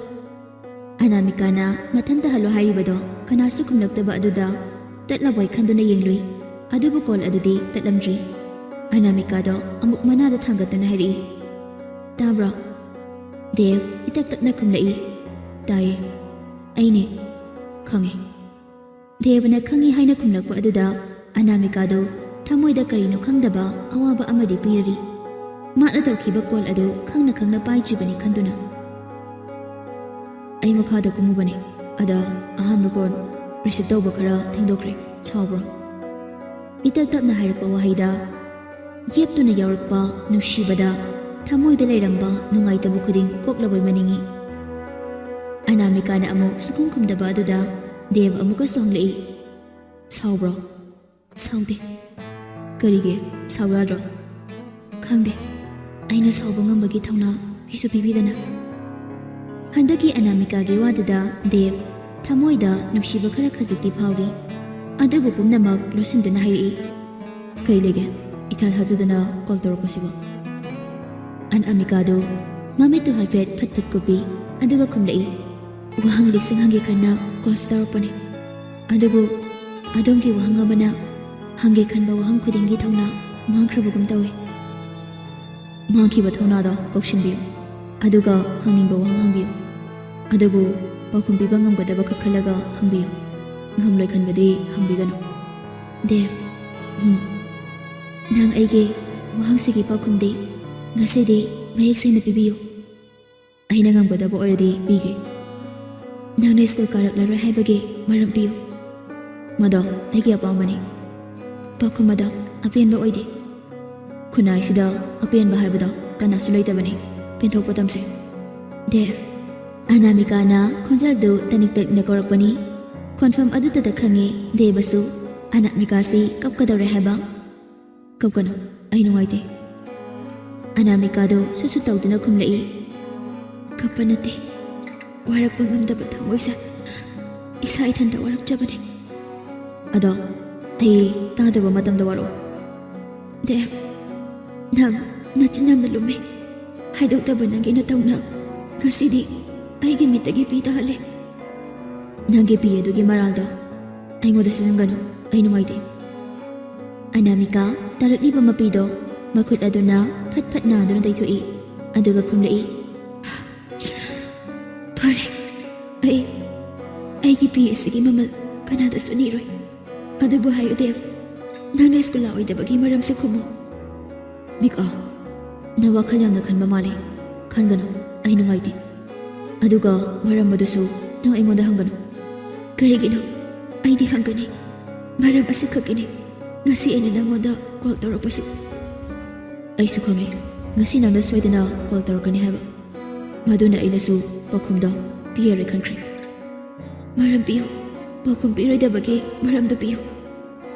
ꯑꯅꯥꯃꯤꯀꯥꯅ ꯃꯊꯟꯇ "ꯍꯜꯂꯣ" ꯍꯥꯏꯔꯤꯕꯗꯣ ꯀꯅꯥꯁꯨ ꯈꯨꯝꯂꯛꯇꯕ ꯑꯗꯨꯗ ꯇꯠꯂꯕꯣꯏ ꯈꯟꯗꯨꯅ ꯌꯦꯡꯂꯨꯏ꯫ ꯑꯗꯨꯕꯨ ꯀꯣꯜ ꯑꯗꯨꯗꯤ ꯇꯠꯂꯝꯗ꯭ꯔꯤ꯫ ꯑꯅꯥꯃꯤꯀꯥꯗꯣ ꯑꯃꯨꯛ ꯃꯅꯥꯗ ꯊꯥꯡꯒꯠꯇꯨꯅ ꯍꯥꯏꯔꯛꯏ, "ꯇꯥꯕ꯭ꯔꯣ?" ꯗꯦꯕ ꯏꯇꯞ ꯇꯞꯅ ꯈꯨꯝꯂꯛꯏ, "ꯇꯥꯏꯌꯦ꯫ ꯑꯩꯅꯦ꯫ ꯈꯪꯉꯦ꯫" ꯗꯦꯕꯅ "ꯈꯪꯉꯤ" ꯍꯥꯏꯅ ꯈꯨꯝꯂꯛꯄ ꯑꯗꯨꯗ ꯑꯅꯥꯃꯤꯀꯥꯗꯨ ꯊꯃꯣꯏꯗ ꯀꯔꯤꯅꯣ ꯈꯪꯗꯕ ꯑꯋꯥꯕ ꯑꯃꯗꯤ ꯄꯤꯔꯔꯤ꯫ ꯃꯥꯅ ꯇꯧꯈꯤꯕ ꯀꯣꯜ ꯑꯗꯨ ꯈꯪꯅ ꯈꯪꯅ ꯄꯥꯏꯗ꯭ꯔꯤꯕꯅꯤ ꯈꯟꯗꯨꯅ꯫ "ꯑꯩ ꯃꯈꯥꯗ ꯀꯨꯝꯃꯨꯕꯅꯦ꯫ ꯑꯗ ꯑꯍꯥꯟꯕ ꯀꯣꯜ ꯔꯤꯁꯤꯚ ꯇꯧꯕ ꯈꯔ ꯊꯦꯡꯗꯣꯛꯈ꯭ꯔꯦ꯫ ꯁꯥꯎꯕ꯭ꯔꯣ?" ꯏꯇꯞ ꯇꯞꯅ ꯍꯥꯏꯔꯛꯄ ꯋꯥꯍꯩꯗ ꯌꯦꯞꯇꯨꯅ ꯌꯥꯎꯔꯛꯄ ꯅꯨꯡꯁꯤꯕꯗ ꯊꯃꯣꯏꯗ ꯂꯩꯔꯝꯕ ꯅꯨꯡꯉꯥꯏꯇꯕ ꯈꯨꯗꯤꯡ ꯀꯣꯛꯂꯕꯣꯏ ꯃꯅꯤꯡꯏ꯫ ꯑꯅꯥꯃꯤꯀꯥꯅ ꯑꯃꯨꯛ ꯁꯨꯈꯨꯝ ꯈꯨꯝꯗꯕ ꯑꯗꯨꯗ ꯗꯦꯕ ꯑꯃꯨꯛꯀꯁꯨ ꯍꯪꯂꯛꯏ, "ꯁꯥꯎꯕ꯭ꯔꯣ?" "ꯁꯥꯎꯗꯦ꯫" "ꯀꯔꯤꯒꯤ? ꯁꯥꯎ ꯌꯥꯗ꯭ꯔꯣ?" "ꯈꯪꯗꯦ꯫ ꯑꯩꯅ ꯁꯥꯎꯕ ꯉꯝꯕꯒꯤ ꯊꯧꯅꯥ ꯄꯤꯁꯨ ꯄꯤꯕꯤꯗꯅ꯫" ꯍꯟꯗꯛꯀꯤ ꯑꯅꯥꯃꯤꯀꯥꯒꯤ ꯋꯥꯗꯨꯗ ꯗꯦꯕ ꯊꯃꯣꯏꯗ ꯅꯨꯡꯁꯤꯕ ꯈꯔ ꯈꯖꯤꯛꯇꯤ ꯐꯥꯎꯔꯤ꯫ ꯑꯗꯨꯕꯨ ꯄꯨꯝꯅꯃꯛ ꯂꯣꯠꯁꯤꯟꯗꯨꯅ ꯍꯥꯏꯔꯛꯏ, "ꯀꯩ ꯂꯩꯒꯦ? ꯏꯊꯥ ꯊꯥꯖꯗꯅ ꯀꯣꯜ ꯇꯧꯔꯛꯄꯁꯤꯕꯨ?" ꯑꯅꯥꯃꯤꯀꯥꯗꯨ ꯃꯃꯤꯠꯇꯨ ꯍꯥꯏꯐꯦꯠ ꯐꯠ ꯐꯠ ꯀꯨꯞꯄꯤ, ꯑꯗꯨꯒ ꯈꯨꯝꯂꯛꯏ, "ꯋꯥꯍꯪ ꯂꯤꯁꯤꯡ ꯍꯪꯒꯦ ꯈꯟꯅ ꯀꯣꯜꯁ ꯇꯧꯔꯛꯄꯅꯤ꯫ ꯑꯗꯨꯕꯨ ꯑꯗꯣꯝꯒꯤ ꯋꯥꯍꯪ ꯑꯃꯅ ꯍꯪꯒꯦ ꯈꯟꯕ ꯋꯥꯍꯪ ꯈꯨꯗꯤꯡꯒꯤ ꯊꯧꯅꯥ ꯃꯥꯡꯈ꯭ꯔꯕꯒꯨꯝ ꯇꯧꯏ꯫" "ꯃꯥꯡꯈꯤꯕ ꯊꯧꯅꯥꯗꯣ ꯀꯧꯁꯤꯟꯕꯤꯌꯨ, ꯑꯗꯨꯒ ꯍꯪꯅꯤꯡꯕ ꯋꯥꯍꯪ ꯍꯪꯕꯤꯌꯨ꯫ ꯑꯗꯨꯕꯨ ꯄꯥꯎꯈꯨꯝ ꯄꯤꯕ ꯉꯝꯒꯗꯕ ꯈꯛ ꯈꯜꯂꯒ ꯍꯪꯕꯤꯌꯨ꯫ ꯉꯝꯂꯣꯏ ꯈꯟꯕꯗꯤ ꯍꯪꯕꯤꯒꯅꯨ꯫" "ꯗꯦꯕ꯫" "ꯎꯝ꯫" "ꯅꯪ ꯑꯩꯒꯤ ꯋꯥꯍꯪꯁꯤꯒꯤ ꯄꯥꯎꯈꯨꯝꯗꯤ ꯉꯁꯤꯗꯤ ꯃꯌꯦꯛ ꯁꯦꯡꯅ ꯄꯤꯕꯤꯌꯨ꯫ ꯑꯩꯅ ꯉꯝꯒꯗꯕ ꯑꯣꯏꯔꯗꯤ ꯄꯤꯒꯦ꯫ ꯅꯪꯅ ꯁ꯭ꯀꯨꯜ ꯀꯥꯔꯛꯂꯔꯣꯏ ꯍꯥꯏꯕꯒꯤ ꯃꯔꯝ ꯄꯤꯌꯨ꯫" "ꯃꯗꯣ ꯑꯩꯒꯤ ꯑꯄꯥꯝꯕꯅꯤ꯫" "ꯄꯥꯎꯈꯨꯝ ꯑꯗꯣ ꯑꯄꯦꯟꯕ ꯑꯣꯏꯗꯦ꯫" "ꯈꯨꯟꯅꯥꯏꯁꯤꯗ ꯑꯄꯦꯟꯕ ꯍꯥꯏꯕꯗꯣ ꯀꯅꯥꯁꯨ ꯂꯩꯇꯕꯅꯤ꯫ ꯄꯦꯟꯊꯣꯛꯄ ꯇꯝꯁꯦ꯫" "ꯗꯦꯕ꯫" ꯑꯅꯥꯃꯤꯀꯥꯅ ꯈꯣꯟꯖꯦꯜꯗꯨ ꯇꯅꯤꯛ ꯇꯅꯤꯛꯅ ꯀꯧꯔꯛꯄꯅꯤ꯫ ꯈꯣꯟꯐꯝ ꯑꯗꯨꯗꯇ ꯈꯪꯉꯦ ꯗꯦꯕꯁꯨ ꯑꯅꯥꯃꯤꯀꯥꯁꯤ ꯀꯞꯀꯗꯧꯔꯦ ꯍꯥꯏꯕ꯫ "ꯀꯞꯀꯅꯨ, ꯑꯩ ꯅꯨꯡꯉꯥꯏꯇꯦ꯫" ꯑꯅꯥꯃꯤꯀꯥꯗꯨ ꯁꯨꯠ ꯁꯨꯠ ꯇꯧꯗꯨꯅ ꯈꯨꯝꯂꯛꯏ꯫ "ꯀꯞꯄ ꯅꯠꯇꯦ, ꯋꯥꯔꯛꯄ ꯉꯝꯗꯕ ꯊꯃꯣꯏꯁꯦ ꯏꯁꯥ ꯏꯊꯟꯇ ꯋꯥꯔꯛꯆꯕꯅꯦ꯫" "ꯑꯗꯣ ꯑꯩ ꯇꯥꯗꯕ ꯃꯇꯝꯗ ꯋꯥꯔꯛꯑꯣ꯫" "ꯗꯦꯕ, ꯅꯪ ꯅꯆꯤꯟ ꯌꯥꯝꯅ ꯂꯨꯝꯃꯦ꯫ ꯍꯥꯏꯗꯣꯛꯇꯕ ꯅꯪꯒꯤ ꯅꯇꯧꯅ ꯉꯁꯤꯗꯤ ꯑꯩꯒꯤ ꯃꯤꯠꯇꯒꯤ ꯄꯤ ꯇꯥꯍꯜꯂꯦ꯫" "ꯅꯪꯒꯤ ꯄꯤ ꯑꯗꯨꯒꯤ ꯃꯔꯥꯜꯗꯣ ꯑꯩꯉꯣꯟꯗ ꯁꯤꯖꯤꯟꯒꯅꯨ, ꯑꯩ ꯅꯨꯡꯉꯥꯏꯇꯦ꯫" ꯑꯅꯥꯃꯤꯀꯥ ꯇꯥꯔꯛꯂꯤꯕ ꯃꯄꯤꯗꯣ ꯃꯈꯨꯠ ꯑꯗꯨꯅ ꯐꯠ ꯐꯠ ꯅꯥꯟꯗꯨꯅ ꯇꯩꯊꯣꯛꯏ, ꯑꯗꯨꯒ ꯈꯨꯝꯂꯛꯏ꯫ "ꯐꯔꯦ, ꯑꯩ, ꯑꯩꯒꯤ ꯄꯤ ꯑꯁꯤꯒꯤ ꯃꯃꯜ ꯀꯅꯥꯗꯁꯨ ꯅꯤꯔꯣꯏ꯫ ꯑꯗꯨꯕꯨ ꯍꯥꯏꯌꯨ ꯗꯦꯕ, ꯅꯪꯅ ꯁ꯭ꯀꯨꯜ ꯂꯥꯛꯑꯣꯏꯗꯕꯒꯤ ꯃꯔꯝꯁꯦ ꯈꯨꯝꯃꯨ꯫" "ꯃꯤꯀꯥ, ꯅꯪ ꯋꯥꯈꯜ ꯌꯥꯝꯅ ꯈꯟꯕ ꯃꯥꯜꯂꯦ꯫ ꯈꯟꯒꯅꯨ, ꯑꯩ ꯅꯨꯡꯉꯥꯏꯇꯦ꯫ ꯑꯗꯨꯒ ꯃꯔꯝ ꯑꯗꯨꯁꯨ ꯅꯪ ꯑꯩꯉꯣꯟꯗ ꯍꯪꯒꯅꯨ꯫" "ꯀꯔꯤꯒꯤꯅꯣ? ꯑꯩꯗꯤ ꯍꯪꯒꯅꯤ꯫ ꯃꯔꯝ ꯑꯁꯤꯈꯛꯀꯤꯅꯤ ꯉꯁꯤ ꯑꯩꯅ ꯅꯪꯉꯣꯟꯗ ꯀꯣꯜ ꯇꯧꯔꯛꯄꯁꯨ꯫" "ꯑꯩꯁꯨ ꯈꯪꯉꯤ ꯉꯁꯤ ꯅꯪꯅ ꯁꯣꯏꯗꯅ ꯀꯣꯜ ꯇꯧꯔꯛꯀꯅꯤ ꯍꯥꯏꯕ꯫ ꯃꯗꯨꯅ ꯑꯩꯅꯁꯨ ꯄꯥꯎꯈꯨꯝꯗꯣ ꯄꯤꯔꯔꯣꯏ ꯈꯟꯈ꯭ꯔꯦ꯫" "ꯃꯔꯝ ꯄꯤꯌꯨ, ꯄꯥꯎꯈꯨꯝ ꯄꯤꯔꯣꯏꯗꯕꯒꯤ ꯃꯔꯝꯗꯨ ꯄꯤꯌꯨ꯫"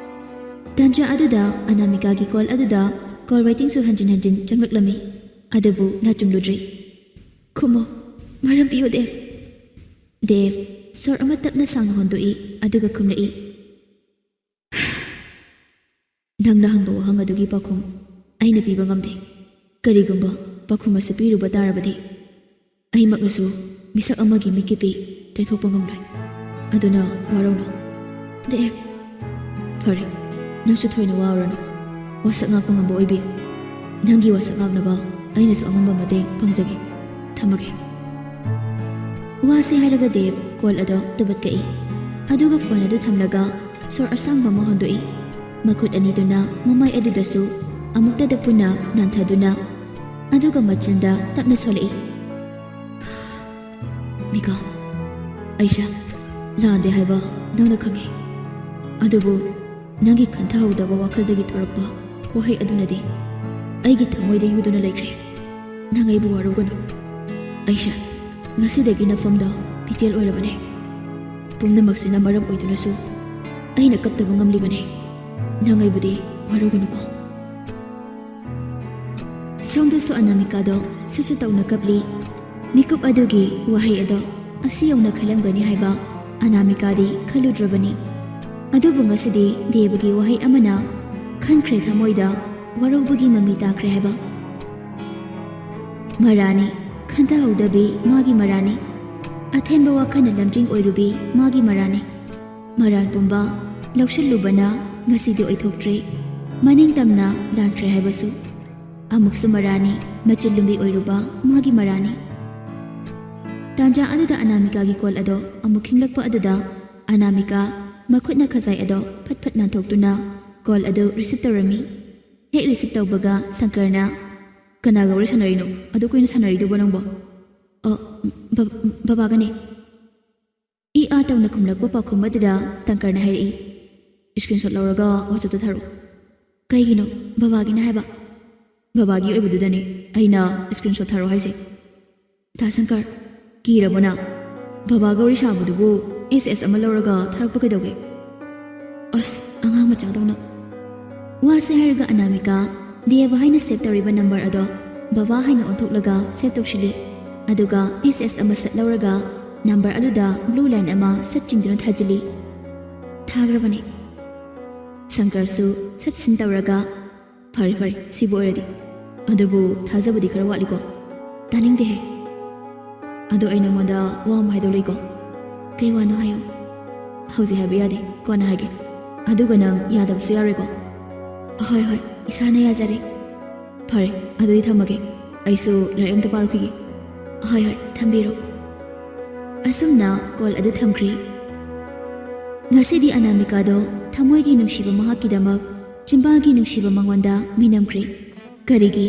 ꯇꯥꯟꯖꯥ ꯑꯗꯨꯗ ꯑꯅꯥꯃꯤꯀꯥꯒꯤ ꯀꯣꯜ ꯑꯗꯨꯗ ꯀꯣꯜ ꯋꯦꯇꯤꯡꯁꯨ ꯍꯟꯖꯤꯟ ꯍꯟꯖꯤꯟ ꯆꯪꯂꯛꯂꯝꯃꯤ, ꯑꯗꯨꯕꯨ ꯅꯥꯆꯨꯝꯂꯨꯗ꯭ꯔꯤ꯫ "ꯈꯨꯝꯃꯣ, ꯃꯔꯝ ꯄꯤꯌꯨ ꯗꯦꯕ꯫" ꯗꯦꯕ ꯁꯣꯔ ꯑꯃ ꯇꯞꯅ ꯁꯥꯡꯅ ꯍꯣꯟꯗꯣꯛꯏ, ꯑꯗꯨꯒ ꯈꯨꯝꯂꯛꯏ꯫ "ꯅꯪꯅ ꯍꯪꯕ ꯋꯥꯍꯪ ꯑꯗꯨꯒꯤ ꯄꯥꯎꯈꯨꯝ ꯑꯩꯅ ꯄꯤꯕ ꯉꯝꯗꯦ꯫ ꯀꯔꯤꯒꯨꯝꯕ ꯄꯥꯎꯈꯨꯝ ꯑꯁꯤ ꯄꯤꯔꯨꯕ ꯇꯥꯔꯕꯗꯤ, ꯑꯩꯃꯛꯅꯁꯨ ꯃꯤꯁꯛ ꯑꯃꯒꯤ ꯃꯤꯠꯀꯤ ꯄꯤ ꯇꯩꯊꯣꯛꯄ ꯉꯝꯂꯣꯏ꯫ ꯑꯗꯨꯅ ꯋꯥꯔꯧꯅꯨ꯫" "ꯗꯦꯕ꯫" "ꯐꯔꯦ, ꯅꯪꯁꯨ ꯊꯣꯏꯅ ꯋꯥꯔꯨꯔꯅꯨ꯫ ꯋꯥꯁꯛ ꯉꯥꯛꯄ ꯉꯝꯕ ꯑꯣꯏꯕꯤꯌꯨ꯫ ꯅꯪꯒꯤ ꯋꯥꯁꯛ ꯉꯥꯛꯅꯕ ꯑꯩꯅꯁꯨ ꯑꯉꯝꯕ ꯃꯇꯦꯡ ꯄꯥꯡꯖꯒꯦ꯫ ꯊꯝꯃꯒꯦ꯫" ꯋꯥꯁꯤ ꯍꯥꯏꯔꯒ ꯗꯦꯕ ꯀꯣꯜ ꯑꯗꯣ ꯇꯨꯕꯠ ꯀꯛꯏ꯫ ꯑꯗꯨꯒ ꯐꯣꯟ ꯑꯗꯨ ꯊꯝꯂꯒ ꯁꯣꯔ ꯑꯁꯥꯡꯕ ꯑꯃ ꯍꯣꯟꯗꯣꯛꯏ꯫ ꯃꯈꯨꯠ ꯑꯅꯤꯗꯨꯅ ꯃꯃꯥꯏ ꯑꯗꯨꯗꯁꯨ ꯑꯃꯨꯛꯇꯗ ꯄꯨꯟꯅ ꯅꯥꯟꯊꯗꯨꯅ, ꯑꯗꯨꯒ ꯃꯆꯤꯟꯗ ꯇꯞꯅ ꯁꯣꯜꯂꯛꯏ꯫ "ꯃꯤꯀꯥ, ꯑꯩꯁꯥ ꯂꯥꯟꯗꯦ ꯍꯥꯏꯕ ꯅꯪꯅ ꯈꯪꯉꯤ꯫ ꯑꯗꯨꯕꯨ ꯅꯪꯒꯤ ꯈꯟꯊꯍꯧꯗꯕ ꯋꯥꯈꯜꯗꯒꯤ ꯊꯣꯔꯛꯄ ꯋꯥꯍꯩ ꯑꯗꯨꯅꯗꯤ ꯑꯩꯒꯤ ꯊꯃꯣꯏꯗ ꯌꯨꯗꯨꯅ ꯂꯩꯈ꯭ꯔꯦ꯫ ꯅꯪ ꯑꯩꯕꯨ ꯋꯥꯔꯧꯒꯅꯨ꯫ ꯑꯩꯁꯥ, ꯉꯁꯤꯗꯒꯤ ꯅꯐꯝꯗꯣ ꯐꯤꯆꯦꯜ ꯑꯣꯏꯔꯕꯅꯦ꯫ ꯄꯨꯝꯅꯃꯛꯁꯤꯅ ꯃꯔꯝ ꯑꯣꯏꯗꯨꯅꯁꯨ ꯑꯩꯅ ꯀꯞꯇꯕ ꯉꯝꯂꯤꯕꯅꯦ꯫ ꯅꯪ ꯑꯩꯕꯨꯗꯤ ꯋꯥꯔꯧꯒꯅꯨꯀꯣ꯫ ꯁꯣꯝꯗꯁꯨ ꯑꯅꯥꯃꯤꯀꯥꯗꯣ ꯁꯨꯁꯨ ꯇꯧꯅ ꯀꯞꯂꯤ꯫ ꯃꯤꯀꯨꯞ ꯑꯗꯨꯒꯤ ꯋꯥꯍꯩ ꯑꯗꯣ ꯑꯁꯤ ꯌꯧꯅ ꯈꯜꯂꯝꯒꯅꯤ ꯍꯥꯏꯕ ꯑꯅꯥꯃꯤꯀꯥꯗꯤ ꯈꯜꯂꯨꯗ꯭ꯔꯕꯅꯤ꯫ ꯑꯗꯨꯕꯨ ꯉꯁꯤꯗꯤ ꯗꯦꯕꯒꯤ ꯋꯥꯍꯩ ꯑꯃꯅ ꯈꯟꯈ꯭ꯔꯦ ꯊꯃꯣꯏꯗ ꯋꯥꯔꯧꯕꯒꯤ ꯃꯃꯤ ꯇꯥꯈ꯭ꯔꯦ ꯍꯥꯏꯕ꯫ ꯃꯔꯥꯅꯤ, ꯈꯟꯊꯍꯧꯗꯕꯤ ꯃꯥꯒꯤ ꯃꯔꯥꯅꯤ꯫ ꯑꯊꯦꯟꯕ ꯋꯥꯈꯜꯅ ꯂꯝꯖꯤꯡ ꯑꯣꯏꯔꯨꯕꯤ ꯃꯥꯒꯤ ꯃꯔꯥꯅꯤ꯫ ꯃꯔꯥꯜ ꯄꯨꯝꯕ ꯂꯧꯁꯤꯜꯂꯨꯕꯅ ꯉꯁꯤꯗꯤ ꯑꯣꯏꯊꯣꯛꯇ꯭ꯔꯦ꯫ ꯃꯅꯤꯡ ꯇꯝꯅ ꯂꯥꯟꯈ꯭ꯔꯦ ꯍꯥꯏꯕꯁꯨ꯫ ꯑꯃꯨꯛꯁꯨ ꯃꯔꯥꯅꯤ, ꯃꯆꯤꯜ ꯂꯨꯝꯕꯤ ꯑꯣꯏꯔꯨꯕ ꯃꯥꯒꯤ ꯃꯔꯥꯅꯤ꯫ ꯇꯥꯟꯖꯥ ꯑꯗꯨꯗ ꯑꯅꯥꯃꯤꯀꯥꯒꯤ ꯀꯣꯜ ꯑꯗꯣ ꯑꯃꯨꯛ ꯈꯤꯡꯂꯛꯄ ꯑꯗꯨꯗ ꯑꯅꯥꯃꯤꯀꯥ ꯃꯈꯨꯠꯅ ꯈꯖꯥꯏ ꯑꯗꯣ ꯐꯠ ꯐꯠ ꯅꯥꯟꯊꯣꯛꯇꯨꯅ ꯀꯣꯜ ꯑꯗꯨ ꯔꯤꯁꯤꯞ ꯇꯧꯔꯝꯃꯤ꯫ ꯍꯦꯛ ꯔꯤꯁꯤꯞ ꯇꯧꯕꯒ ꯁꯪꯀꯔꯅ, "ꯀꯅꯥꯒ ꯋꯥꯔꯤ ꯁꯥꯟꯅꯔꯤꯅꯣ? ꯑꯗꯨ ꯀꯨꯏꯅ ꯁꯥꯟꯅꯔꯤꯗꯨꯕꯣ ꯅꯪꯕꯣ?" "ꯑ, ꯕ-, ꯕꯕꯥꯒꯅꯦ꯫" ꯏ ꯑꯥ ꯇꯧꯅ ꯈꯨꯝꯂꯛꯄ ꯄꯥꯎꯈꯨꯝ ꯑꯗꯨꯗ ꯁꯪꯀꯔꯅ ꯍꯥꯏꯔꯛꯏ, "ꯁ꯭ꯀ꯭ꯔꯤꯟꯁꯣꯠ ꯂꯧꯔꯒ WhatsApp-ꯇ ꯊꯥꯔꯛꯎ꯫" "ꯀꯩꯒꯤꯅꯣ? ꯕꯕꯥꯒꯤꯅ ꯍꯥꯏꯕ?" "ꯕꯕꯥꯒꯤ ꯑꯣꯏꯕꯗꯨꯗꯅꯦ ꯑꯩꯅ ꯁ꯭ꯀ꯭ꯔꯤꯟꯁꯣꯠ ꯊꯥꯔꯛꯑꯣ ꯍꯥꯏꯁꯦ꯫" "ꯗꯥ ꯁꯪꯀꯔ, ꯀꯤꯔꯕꯣ ꯅꯪ? ꯕꯕꯥꯒ ꯋꯥꯔꯤ ꯁꯥꯕꯗꯨꯕꯨ ꯑꯦꯁ ꯑꯦꯁ ꯑꯃ ꯂꯧꯔꯒ ꯊꯥꯔꯛꯄ ꯀꯩꯗꯧꯒꯦ?" "ꯑꯁ, ꯑꯉꯥꯡ ꯃꯆꯥꯗꯧꯅ꯫" ꯋꯥꯁꯦ ꯍꯥꯏꯔꯒ ꯑꯅꯥꯃꯤꯀꯥ ꯗꯦꯕ ꯍꯥꯏꯅ ꯁꯦꯚ ꯇꯧꯔꯤꯕ ꯅꯝꯕꯔ ꯑꯗꯣ ꯕꯕꯥ ꯍꯥꯏꯅ ꯑꯣꯟꯊꯣꯛꯂꯒ ꯁꯦꯚ ꯇꯧꯁꯤꯜꯂꯤ꯫ ꯑꯗꯨꯒ ꯑꯦꯁ ꯑꯦꯁ ꯑꯃ ꯁꯠ ꯂꯧꯔꯒ ꯅꯝꯕꯔ ꯑꯗꯨꯗ ꯕ꯭ꯂꯨ ꯂꯥꯏꯟ ꯑꯃ ꯁꯠ ꯆꯤꯡꯗꯨꯅ ꯊꯥꯖꯤꯜꯂꯤ꯫ ꯊꯥꯈ꯭ꯔꯕꯅꯦ꯫ ꯁꯪꯀꯔꯁꯨ ꯁꯠ ꯁꯤꯟ ꯇꯧꯔꯒ, "ꯐꯔꯦ, ꯐꯔꯦ, ꯁꯤꯕꯨ ꯑꯣꯏꯔꯗꯤ꯫ ꯑꯗꯨꯕꯨ ꯊꯥꯖꯕꯗꯤ ꯈꯔ ꯋꯥꯠꯂꯤꯀꯣ꯫" "ꯇꯥꯅꯤꯡꯗꯦꯍꯦ꯫ ꯑꯗꯣ ꯑꯩ ꯅꯉꯣꯟꯗ ꯋꯥ ꯑꯃ ꯍꯥꯏꯗꯧ ꯂꯩꯀꯣ꯫" "ꯀꯩ ꯋꯥꯅꯣ ꯍꯥꯏꯌꯣ꯫" "ꯍꯧꯖꯤꯛ ꯍꯥꯏꯕ ꯌꯥꯗꯦ, ꯀꯣꯟꯅ ꯍꯥꯏꯒꯦ꯫ ꯑꯗꯨꯒ ꯅꯪ ꯌꯥꯗꯕꯁꯨ ꯌꯥꯔꯣꯏꯀꯣ꯫" "ꯍꯣꯏ, ꯍꯣꯏ, ꯏꯁꯥꯅ ꯌꯥꯖꯔꯦ꯫" "ꯐꯔꯦ, ꯑꯗꯨꯗꯤ ꯊꯝꯃꯒꯦ꯫ ꯑꯩꯁꯨ ꯂꯥꯏꯔꯤꯛ ꯑꯝꯇ ꯄꯥꯔꯨꯈꯤꯒꯦ꯫" "ꯍꯣꯏ, ꯍꯣꯏ, ꯊꯝꯕꯤꯔꯣ꯫" ꯑꯁꯨꯝꯅ ꯀꯣꯜ ꯑꯗꯨ ꯊꯝꯈ꯭ꯔꯦ꯫ ꯉꯁꯤꯗꯤ ꯑꯅꯥꯃꯤꯀꯥꯗꯣ ꯊꯃꯣꯏꯒꯤ ꯅꯨꯡꯁꯤꯕ ꯃꯍꯥꯛꯀꯤꯗꯃꯛ ꯆꯤꯝꯕꯥꯜꯒꯤ ꯅꯨꯡꯁꯤꯕ ꯃꯉꯣꯟꯗ ꯃꯤꯅꯝꯈ꯭ꯔꯦ꯫ ꯀꯔꯤꯒꯤ?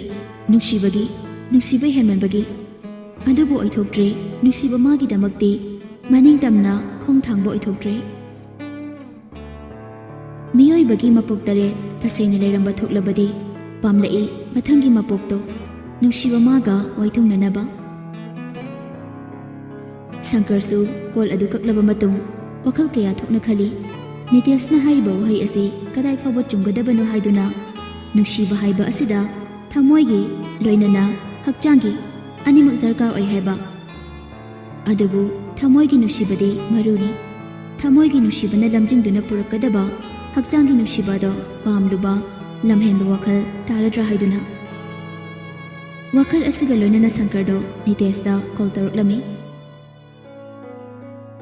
ꯅꯨꯡꯁꯤꯕꯒꯤ, ꯅꯨꯡꯁꯤꯕ ꯍꯦꯟꯃꯟꯕꯒꯤ꯫ ꯑꯗꯨꯕꯨ ꯑꯣꯏꯊꯣꯛꯇ꯭ꯔꯦ, ꯅꯨꯡꯁꯤꯕ ꯃꯥꯒꯤꯗꯃꯛꯇꯤ ꯃꯅꯤꯡ ꯇꯝꯅ ꯈꯣꯡ ꯊꯥꯡꯕ ꯑꯣꯏꯊꯣꯛꯇ꯭ꯔꯦ꯫ ꯃꯤꯑꯣꯏꯕꯒꯤ ꯃꯄꯣꯛ ꯇꯔꯦꯠ ꯇꯁꯦꯡꯅ ꯂꯩꯔꯝꯕ ꯊꯣꯛꯂꯕꯗꯤ ꯄꯥꯝꯂꯛꯏ ꯃꯊꯪꯒꯤ ꯃꯄꯣꯛꯇꯣ ꯅꯨꯡꯁꯤꯕ ꯃꯥꯒ ꯋꯥꯏꯊꯨꯡꯅꯅꯕ꯫ ꯁꯪꯀꯔꯁꯨ ꯀꯣꯜ ꯑꯗꯨ ꯀꯛꯂꯕ ꯃꯇꯨꯡ ꯋꯥꯈꯜ ꯀꯌꯥ ꯊꯣꯛꯅ ꯈꯜꯂꯤ꯫ ꯅꯤꯇꯦꯁꯅ ꯍꯥꯏꯔꯤꯕ ꯋꯥꯍꯩ ꯑꯁꯤ ꯀꯗꯥꯏ ꯐꯥꯎꯕ ꯆꯨꯝꯒꯗꯕꯅꯣ ꯍꯥꯏꯗꯨꯅ, ꯅꯨꯡꯁꯤꯕ ꯍꯥꯏꯕ ꯑꯁꯤꯗ ꯊꯃꯣꯏꯒꯤ ꯂꯣꯏꯅꯅ ꯍꯛꯆꯥꯡꯒꯤ ꯑꯅꯤꯃꯛ ꯗꯔꯀꯥꯔ ꯑꯣꯏ ꯍꯥꯏꯕ꯫ ꯑꯗꯨꯕꯨ ꯊꯃꯣꯏꯒꯤ ꯅꯨꯡꯁꯤꯕꯗꯤ ꯃꯔꯨꯅꯤ꯫ ꯊꯃꯣꯏꯒꯤ ꯅꯨꯡꯁꯤꯕꯅ ꯂꯝꯖꯤꯡꯗꯨꯅ ꯄꯨꯔꯛꯀꯗꯕ ꯍꯛꯆꯥꯡꯒꯤ ꯅꯨꯡꯁꯤꯕ ꯑꯗꯣ ꯄꯥꯝꯂꯨꯕ, ꯂꯝꯍꯦꯟꯕ ꯋꯥꯈꯜ ꯇꯥꯔꯗ꯭ꯔꯥ ꯍꯥꯏꯗꯨꯅ꯫ ꯋꯥꯈꯜ ꯑꯁꯤꯒ ꯂꯣꯏꯅꯅ ꯁꯪꯀꯔꯗꯣ ꯅꯤꯇꯦꯁꯇ ꯀꯣꯜ ꯇꯧꯔꯛꯂꯝꯃꯤ꯫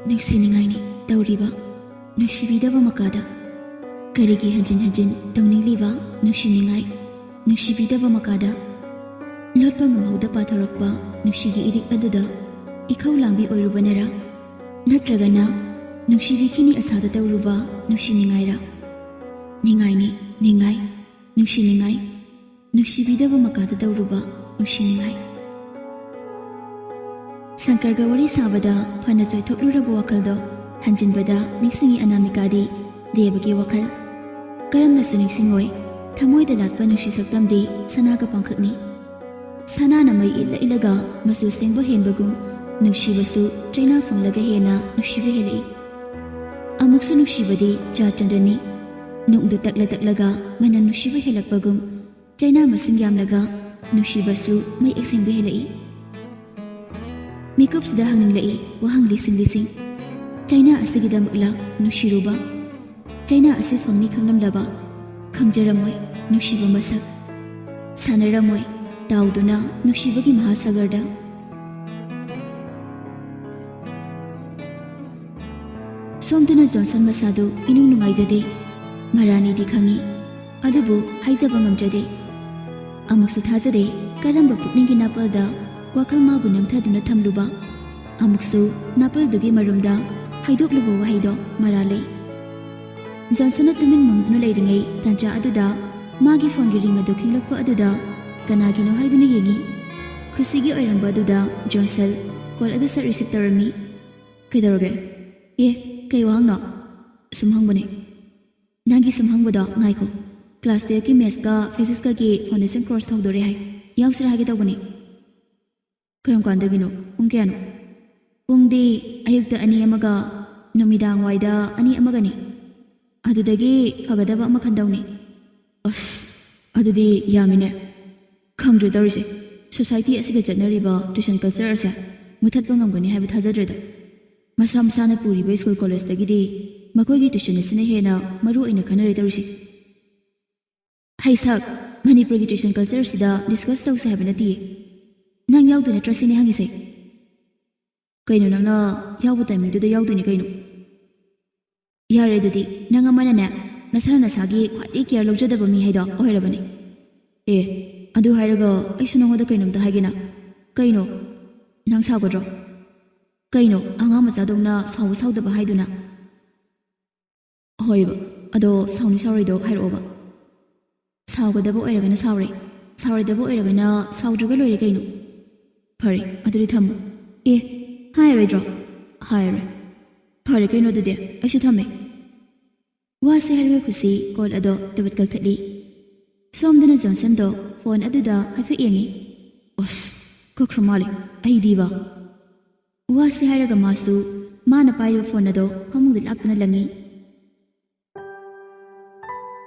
ꯅꯨꯡꯁꯤꯅꯤꯡꯉꯥꯏꯅꯤ ꯇꯧꯔꯤꯕ ꯅꯨꯡꯁꯤꯕꯤꯗꯕ ꯃꯀꯥꯗ꯫ ꯀꯔꯤꯒꯤ ꯍꯟꯖꯤꯟ ꯍꯟꯖꯤꯟ ꯇꯧꯅꯤꯡꯂꯤꯕ ꯅꯨꯡꯁꯤꯅꯤꯡꯉꯥꯏ, ꯅꯨꯡꯁꯤꯕꯤꯗꯕ ꯃꯀꯥꯗ? ꯂꯣꯠꯄ ꯉꯝꯍꯧꯗ ꯄꯥꯊꯣꯔꯛꯄ ꯅꯨꯡꯁꯤꯒꯤ ꯏꯔꯤꯛ ꯑꯗꯨꯗ ꯏꯈꯧ ꯂꯥꯡꯕꯤ ꯑꯣꯏꯔꯨꯕꯅꯔꯥ? ꯅꯠꯇ꯭ꯔꯒꯅ ꯅꯨꯡꯁꯤꯕꯤꯈꯤꯅꯤ ꯑꯁꯥꯗ ꯇꯧꯔꯨꯕ ꯅꯨꯡꯁꯤꯅꯤꯡꯉꯥꯏꯔꯥ? ꯅꯤꯡꯉꯥꯏꯅꯤ, ꯅꯤꯡꯉꯥꯏ, ꯅꯨꯡꯁꯤꯅꯤꯡꯉꯥꯏ, ꯅꯨꯡꯁꯤꯕꯤꯗꯕ ꯃꯀꯥꯗ ꯇꯧꯔꯨꯕ ꯅꯨꯡꯁꯤꯅꯤꯡꯉꯥꯏ꯫ ꯁꯪꯀꯔꯒ ꯋꯥꯔꯤ ꯁꯥꯕꯗ ꯐꯅ ꯆꯣꯏꯊꯣꯛꯂꯨꯔꯕ ꯋꯥꯈꯜꯗꯣ ꯍꯟꯖꯤꯟꯕꯗ ꯅꯤꯡꯁꯤꯡꯉꯤ ꯑꯅꯥꯃꯤꯀꯥꯗꯤ ꯗꯦꯕꯒꯤ ꯋꯥꯈꯜ꯫ ꯀꯔꯝꯅꯁꯨ ꯅꯤꯡꯁꯤꯡꯉꯣꯏ, ꯊꯃꯣꯏꯗ ꯂꯥꯠꯄ ꯅꯨꯡꯁꯤ ꯁꯛꯇꯝꯗꯤ ꯁꯅꯥꯒ ꯄꯥꯡꯈꯛꯅꯤ꯫ ꯁꯅꯥꯅ ꯃꯩ ꯏꯠꯂ ꯏꯠꯂꯒ ꯃꯆꯨ ꯁꯦꯡꯕ ꯍꯦꯟꯕꯒꯨꯝ, ꯅꯨꯡꯁꯤꯕꯁꯨ ꯆꯩꯅꯥ ꯐꯪꯂꯒ ꯍꯦꯟꯅ ꯅꯨꯡꯁꯤꯕ ꯍꯦꯜꯂꯛꯏ꯫ ꯑꯃꯨꯛꯁꯨ ꯅꯨꯡꯁꯤꯕꯗꯤ ꯆꯥꯆꯟꯗꯅꯤ꯫ ꯅꯨꯡꯗ ꯇꯛꯂ ꯇꯛꯂꯒ ꯃꯅꯝ ꯅꯨꯡꯁꯤꯕ ꯍꯦꯜꯂꯛꯄꯒꯨꯝ, ꯆꯩꯅꯥ ꯃꯁꯤꯡ ꯌꯥꯝꯂꯒ ꯅꯨꯡꯁꯤꯕꯁꯨ ꯃꯌꯦꯛ ꯁꯦꯡꯕ ꯍꯦꯜꯂꯛꯏ꯫ ꯃꯤꯀꯨꯞꯁꯤꯗ ꯍꯪꯅꯤꯡꯂꯛꯏ ꯋꯥꯍꯪ ꯂꯤꯁꯤꯡ ꯂꯤꯁꯤꯡ꯫ ꯆꯩꯅꯥ ꯑꯁꯤꯒꯤꯗꯃꯛꯂ ꯅꯨꯡꯁꯤꯔꯨꯕ? ꯆꯩꯅꯥ ꯑꯁꯤ ꯐꯪꯅꯤ ꯈꯪꯂꯝꯂꯕ? ꯈꯪꯖꯔꯝꯃꯣꯏ ꯅꯨꯡꯁꯤꯕ ꯃꯁꯛ꯫ ꯁꯥꯟꯅꯔꯝꯃꯣꯏ ꯇꯥꯎꯗꯨꯅ ꯅꯨꯡꯁꯤꯕꯒꯤ ꯃꯍꯥꯁꯥꯒꯔꯗ꯫ ꯁꯣꯝꯗꯅ ꯖꯣꯟꯁꯟ ꯃꯁꯥꯗꯨ ꯏꯅꯨꯡ ꯅꯨꯡꯉꯥꯏꯖꯗꯦ꯫ ꯃꯔꯥꯅꯤꯗꯤ ꯈꯪꯏ, ꯑꯗꯨꯕꯨ ꯍꯥꯏꯖꯕ ꯉꯝꯖꯗꯦ꯫ ꯑꯃꯨꯛꯁꯨ ꯊꯥꯖꯗꯦ ꯀꯔꯝꯕ ꯄꯨꯛꯅꯤꯡꯒꯤ ꯅꯥꯄꯜꯗ ꯋꯥꯈꯜ ꯃꯥꯕꯨ ꯅꯝꯊꯗꯨꯅ ꯊꯝꯂꯨꯕ꯫ ꯑꯃꯨꯛꯁꯨ ꯅꯥꯄꯜꯗꯨꯒꯤ ꯃꯔꯨꯝꯗ ꯍꯥꯏꯗꯣꯛꯂꯨꯕ ꯋꯥꯍꯩꯗꯣ ꯃꯔꯥ ꯂꯩ꯫ ꯖꯣꯟꯁꯟꯅ ꯇꯨꯃꯤꯟ ꯃꯪꯗꯨꯅ ꯂꯩꯔꯤꯉꯩ ꯇꯥꯟꯖꯥ ꯑꯗꯨꯗ ꯃꯥꯒꯤ ꯐꯣꯟꯒꯤ ꯔꯤꯡ ꯑꯗꯨ ꯈꯤꯡꯂꯛꯄ ꯑꯗꯨꯗ ꯀꯅꯥꯒꯤꯅꯣ ꯍꯥꯏꯗꯨꯅ ꯌꯦꯡꯉꯤ꯫ ꯈꯨꯁꯤꯒꯤ ꯑꯣꯏꯔꯝꯕ ꯑꯗꯨꯗ ꯖꯣꯟꯁꯟ ꯀꯣꯜ ꯑꯗꯨ ꯁꯠ ꯔꯤꯁꯤꯞ ꯇꯧꯔꯝꯃꯤ꯫ "ꯀꯩꯗꯧꯔꯒꯦ?" "ꯑꯦ, ꯀꯩ ꯋꯥꯍꯪꯅꯣ?" "ꯁꯨꯝ ꯍꯪꯕꯅꯦ꯫ ꯅꯪꯒꯤ ꯁꯨꯝ ꯍꯪꯕꯗꯣ ꯉꯥꯏꯈꯣ꯫ ꯀ꯭ꯂꯥꯁ ꯇꯨꯌꯦꯜꯐꯀꯤ ꯃꯦꯠꯁꯀ ꯐꯤꯖꯤꯛꯁꯀꯒꯤ ꯐꯥꯎꯟꯗꯦꯁꯟ ꯀꯣꯔꯁ ꯍꯧꯗꯣꯔꯦ ꯍꯥꯏ꯫ ꯌꯥꯎꯁꯤꯔꯥ ꯍꯥꯏꯒꯦ ꯇꯧꯕꯅꯦ꯫" "ꯀꯔꯝ ꯀꯥꯟꯗꯒꯤꯅꯣ? ꯄꯨꯡ ꯀꯌꯥꯅꯣ?" ꯄꯨꯡꯗꯤ ꯑꯌꯨꯛꯇ ꯑꯅꯤ ꯑꯃꯒ ꯅꯨꯃꯤꯗꯥꯡ ꯋꯥꯏꯗ ꯑꯅꯤ ꯑꯃꯒꯅꯤ꯫ ꯑꯗꯨꯗꯒꯤ ꯐꯒꯗꯕ ꯑꯃ ꯈꯟꯗꯧꯅꯤ꯫ ꯑꯁ, ꯑꯗꯨꯗꯤ ꯌꯥꯝꯃꯤꯅꯦ꯫ ꯈꯪꯗ꯭ꯔꯦ ꯇꯧꯔꯤꯁꯦ, ꯁꯣꯁꯥꯏꯇꯤ ꯑꯁꯤꯗ ꯆꯠꯅꯔꯤꯕ ꯇ꯭ꯌꯨꯁꯟ ꯀꯜꯆꯔ ꯑꯁꯦ ꯃꯨꯊꯠꯄ ꯉꯝꯒꯅꯤ ꯍꯥꯏꯕ ꯊꯥꯖꯗ꯭ꯔꯦꯗ꯫ ꯃꯁꯥ ꯃꯁꯥꯅ ꯄꯨꯔꯤꯕ ꯁ꯭ꯀꯨꯜ ꯀꯣꯂꯦꯖꯇꯒꯤꯗꯤ ꯃꯈꯣꯏꯒꯤ ꯇ꯭ꯌꯨꯁꯟ ꯑꯁꯤꯅ ꯍꯦꯟꯅ ꯃꯔꯨ ꯑꯣꯏꯅ ꯈꯟꯅꯔꯦ ꯇꯧꯔꯤꯁꯦ꯫ ꯍꯩꯁꯛ, ꯃꯅꯤꯄꯨꯔꯒꯤ ꯇ꯭ꯌꯨꯁꯟ ꯀꯜꯆꯔꯁꯤꯗ ꯗꯤꯁꯀꯁ ꯇꯧꯁꯦ ꯍꯥꯏꯕ ꯅꯠꯇꯤꯌꯦ꯫ ꯅꯪ ꯌꯥꯎꯗꯣꯏ ꯅꯠꯇ꯭ꯔꯣ ꯁꯤꯅꯦ ꯍꯪꯉꯤꯁꯦ? ꯀꯩꯅꯣ, ꯅꯪꯅ ꯌꯥꯎꯕ ꯇꯥꯏꯃꯤꯡꯗꯨꯗ ꯌꯥꯎꯗꯣꯏꯅꯤ ꯀꯩꯅꯣ꯫ ꯌꯥꯔꯦ ꯑꯗꯨꯗꯤ, ꯅꯪ ꯑꯃꯅꯅꯦ, ꯅꯁꯥꯅ ꯅꯁꯥꯒꯤ ꯈ꯭ꯋꯥꯏꯗꯒꯤ ꯀꯤꯌꯔ ꯂꯧꯖꯗꯕ ꯃꯤ ꯍꯥꯏꯗꯣ ꯑꯣꯏꯔꯕꯅꯤ꯫ ꯑꯦ, ꯑꯗꯨ ꯍꯥꯏꯔꯒ ꯑꯩꯁꯨ ꯅꯉꯣꯟꯗ ꯀꯩꯅꯣꯝꯇ ꯍꯥꯏꯒꯦꯅ꯫ ꯀꯩꯅꯣ? ꯅꯪ ꯁꯥꯎꯒꯗ꯭ꯔꯣ? ꯀꯩꯅꯣ, ꯑꯉꯥꯡ ꯃꯆꯥꯗꯧꯅ ꯁꯥꯎꯕ ꯁꯥꯎꯗꯕ ꯍꯥꯏꯗꯨꯅ? ꯍꯣꯏꯕ, ꯑꯗꯣ ꯁꯥꯎꯅꯤ ꯁꯥꯎꯔꯣꯏꯗꯣ ꯍꯥꯏꯔꯛꯑꯣꯕ꯫ ꯁꯥꯎꯒꯗꯕ ꯑꯣꯏꯔꯒꯅ ꯁꯥꯎꯔꯦ, ꯁꯥꯎꯔꯣꯏꯗꯕ ꯑꯣꯏꯔꯒꯅ ꯁꯥꯎꯗ꯭ꯔꯒ ꯂꯣꯏꯔꯦ ꯀꯩꯅꯣ꯫ ꯐꯔꯦ, ꯑꯗꯨꯗꯤ ꯊꯝꯃꯣ꯫ ꯑꯦ, ꯍꯥꯏꯔꯣꯏꯗ꯭ꯔꯣ? ꯍꯥꯏꯔꯣꯏ꯫ ꯐꯔꯦ ꯀꯩꯅꯣ ꯑꯗꯨꯗꯤ, ꯑꯩꯁꯨ ꯊꯝꯃꯦ꯫ ꯋꯥꯁꯦ ꯍꯥꯏꯔꯒ ꯈꯨꯁꯤ ꯀꯣꯜ ꯑꯗꯣ ꯇꯨꯕꯠ ꯀꯛꯊꯠꯂꯤ꯫ ꯁꯣꯝꯗꯅ ꯖꯣꯟꯁꯟꯗꯣ ꯐꯣꯟ ꯑꯗꯨꯗ ꯍꯥꯏꯐꯦꯠ ꯌꯦꯡꯉꯤ꯫ ꯑꯁ, ꯀꯛꯈ꯭ꯔ ꯃꯥꯜꯂꯦ꯫ ꯑꯩꯗꯤꯕ꯫ ꯋꯥꯁꯦ ꯍꯥꯏꯔꯒ ꯃꯥꯁꯨ ꯃꯥꯅ ꯄꯥꯏꯔꯤꯕ ꯐꯣꯟ ꯑꯗꯣ ꯐꯃꯨꯡꯗ ꯂꯥꯛꯇꯨꯅ ꯂꯪꯉꯤ꯫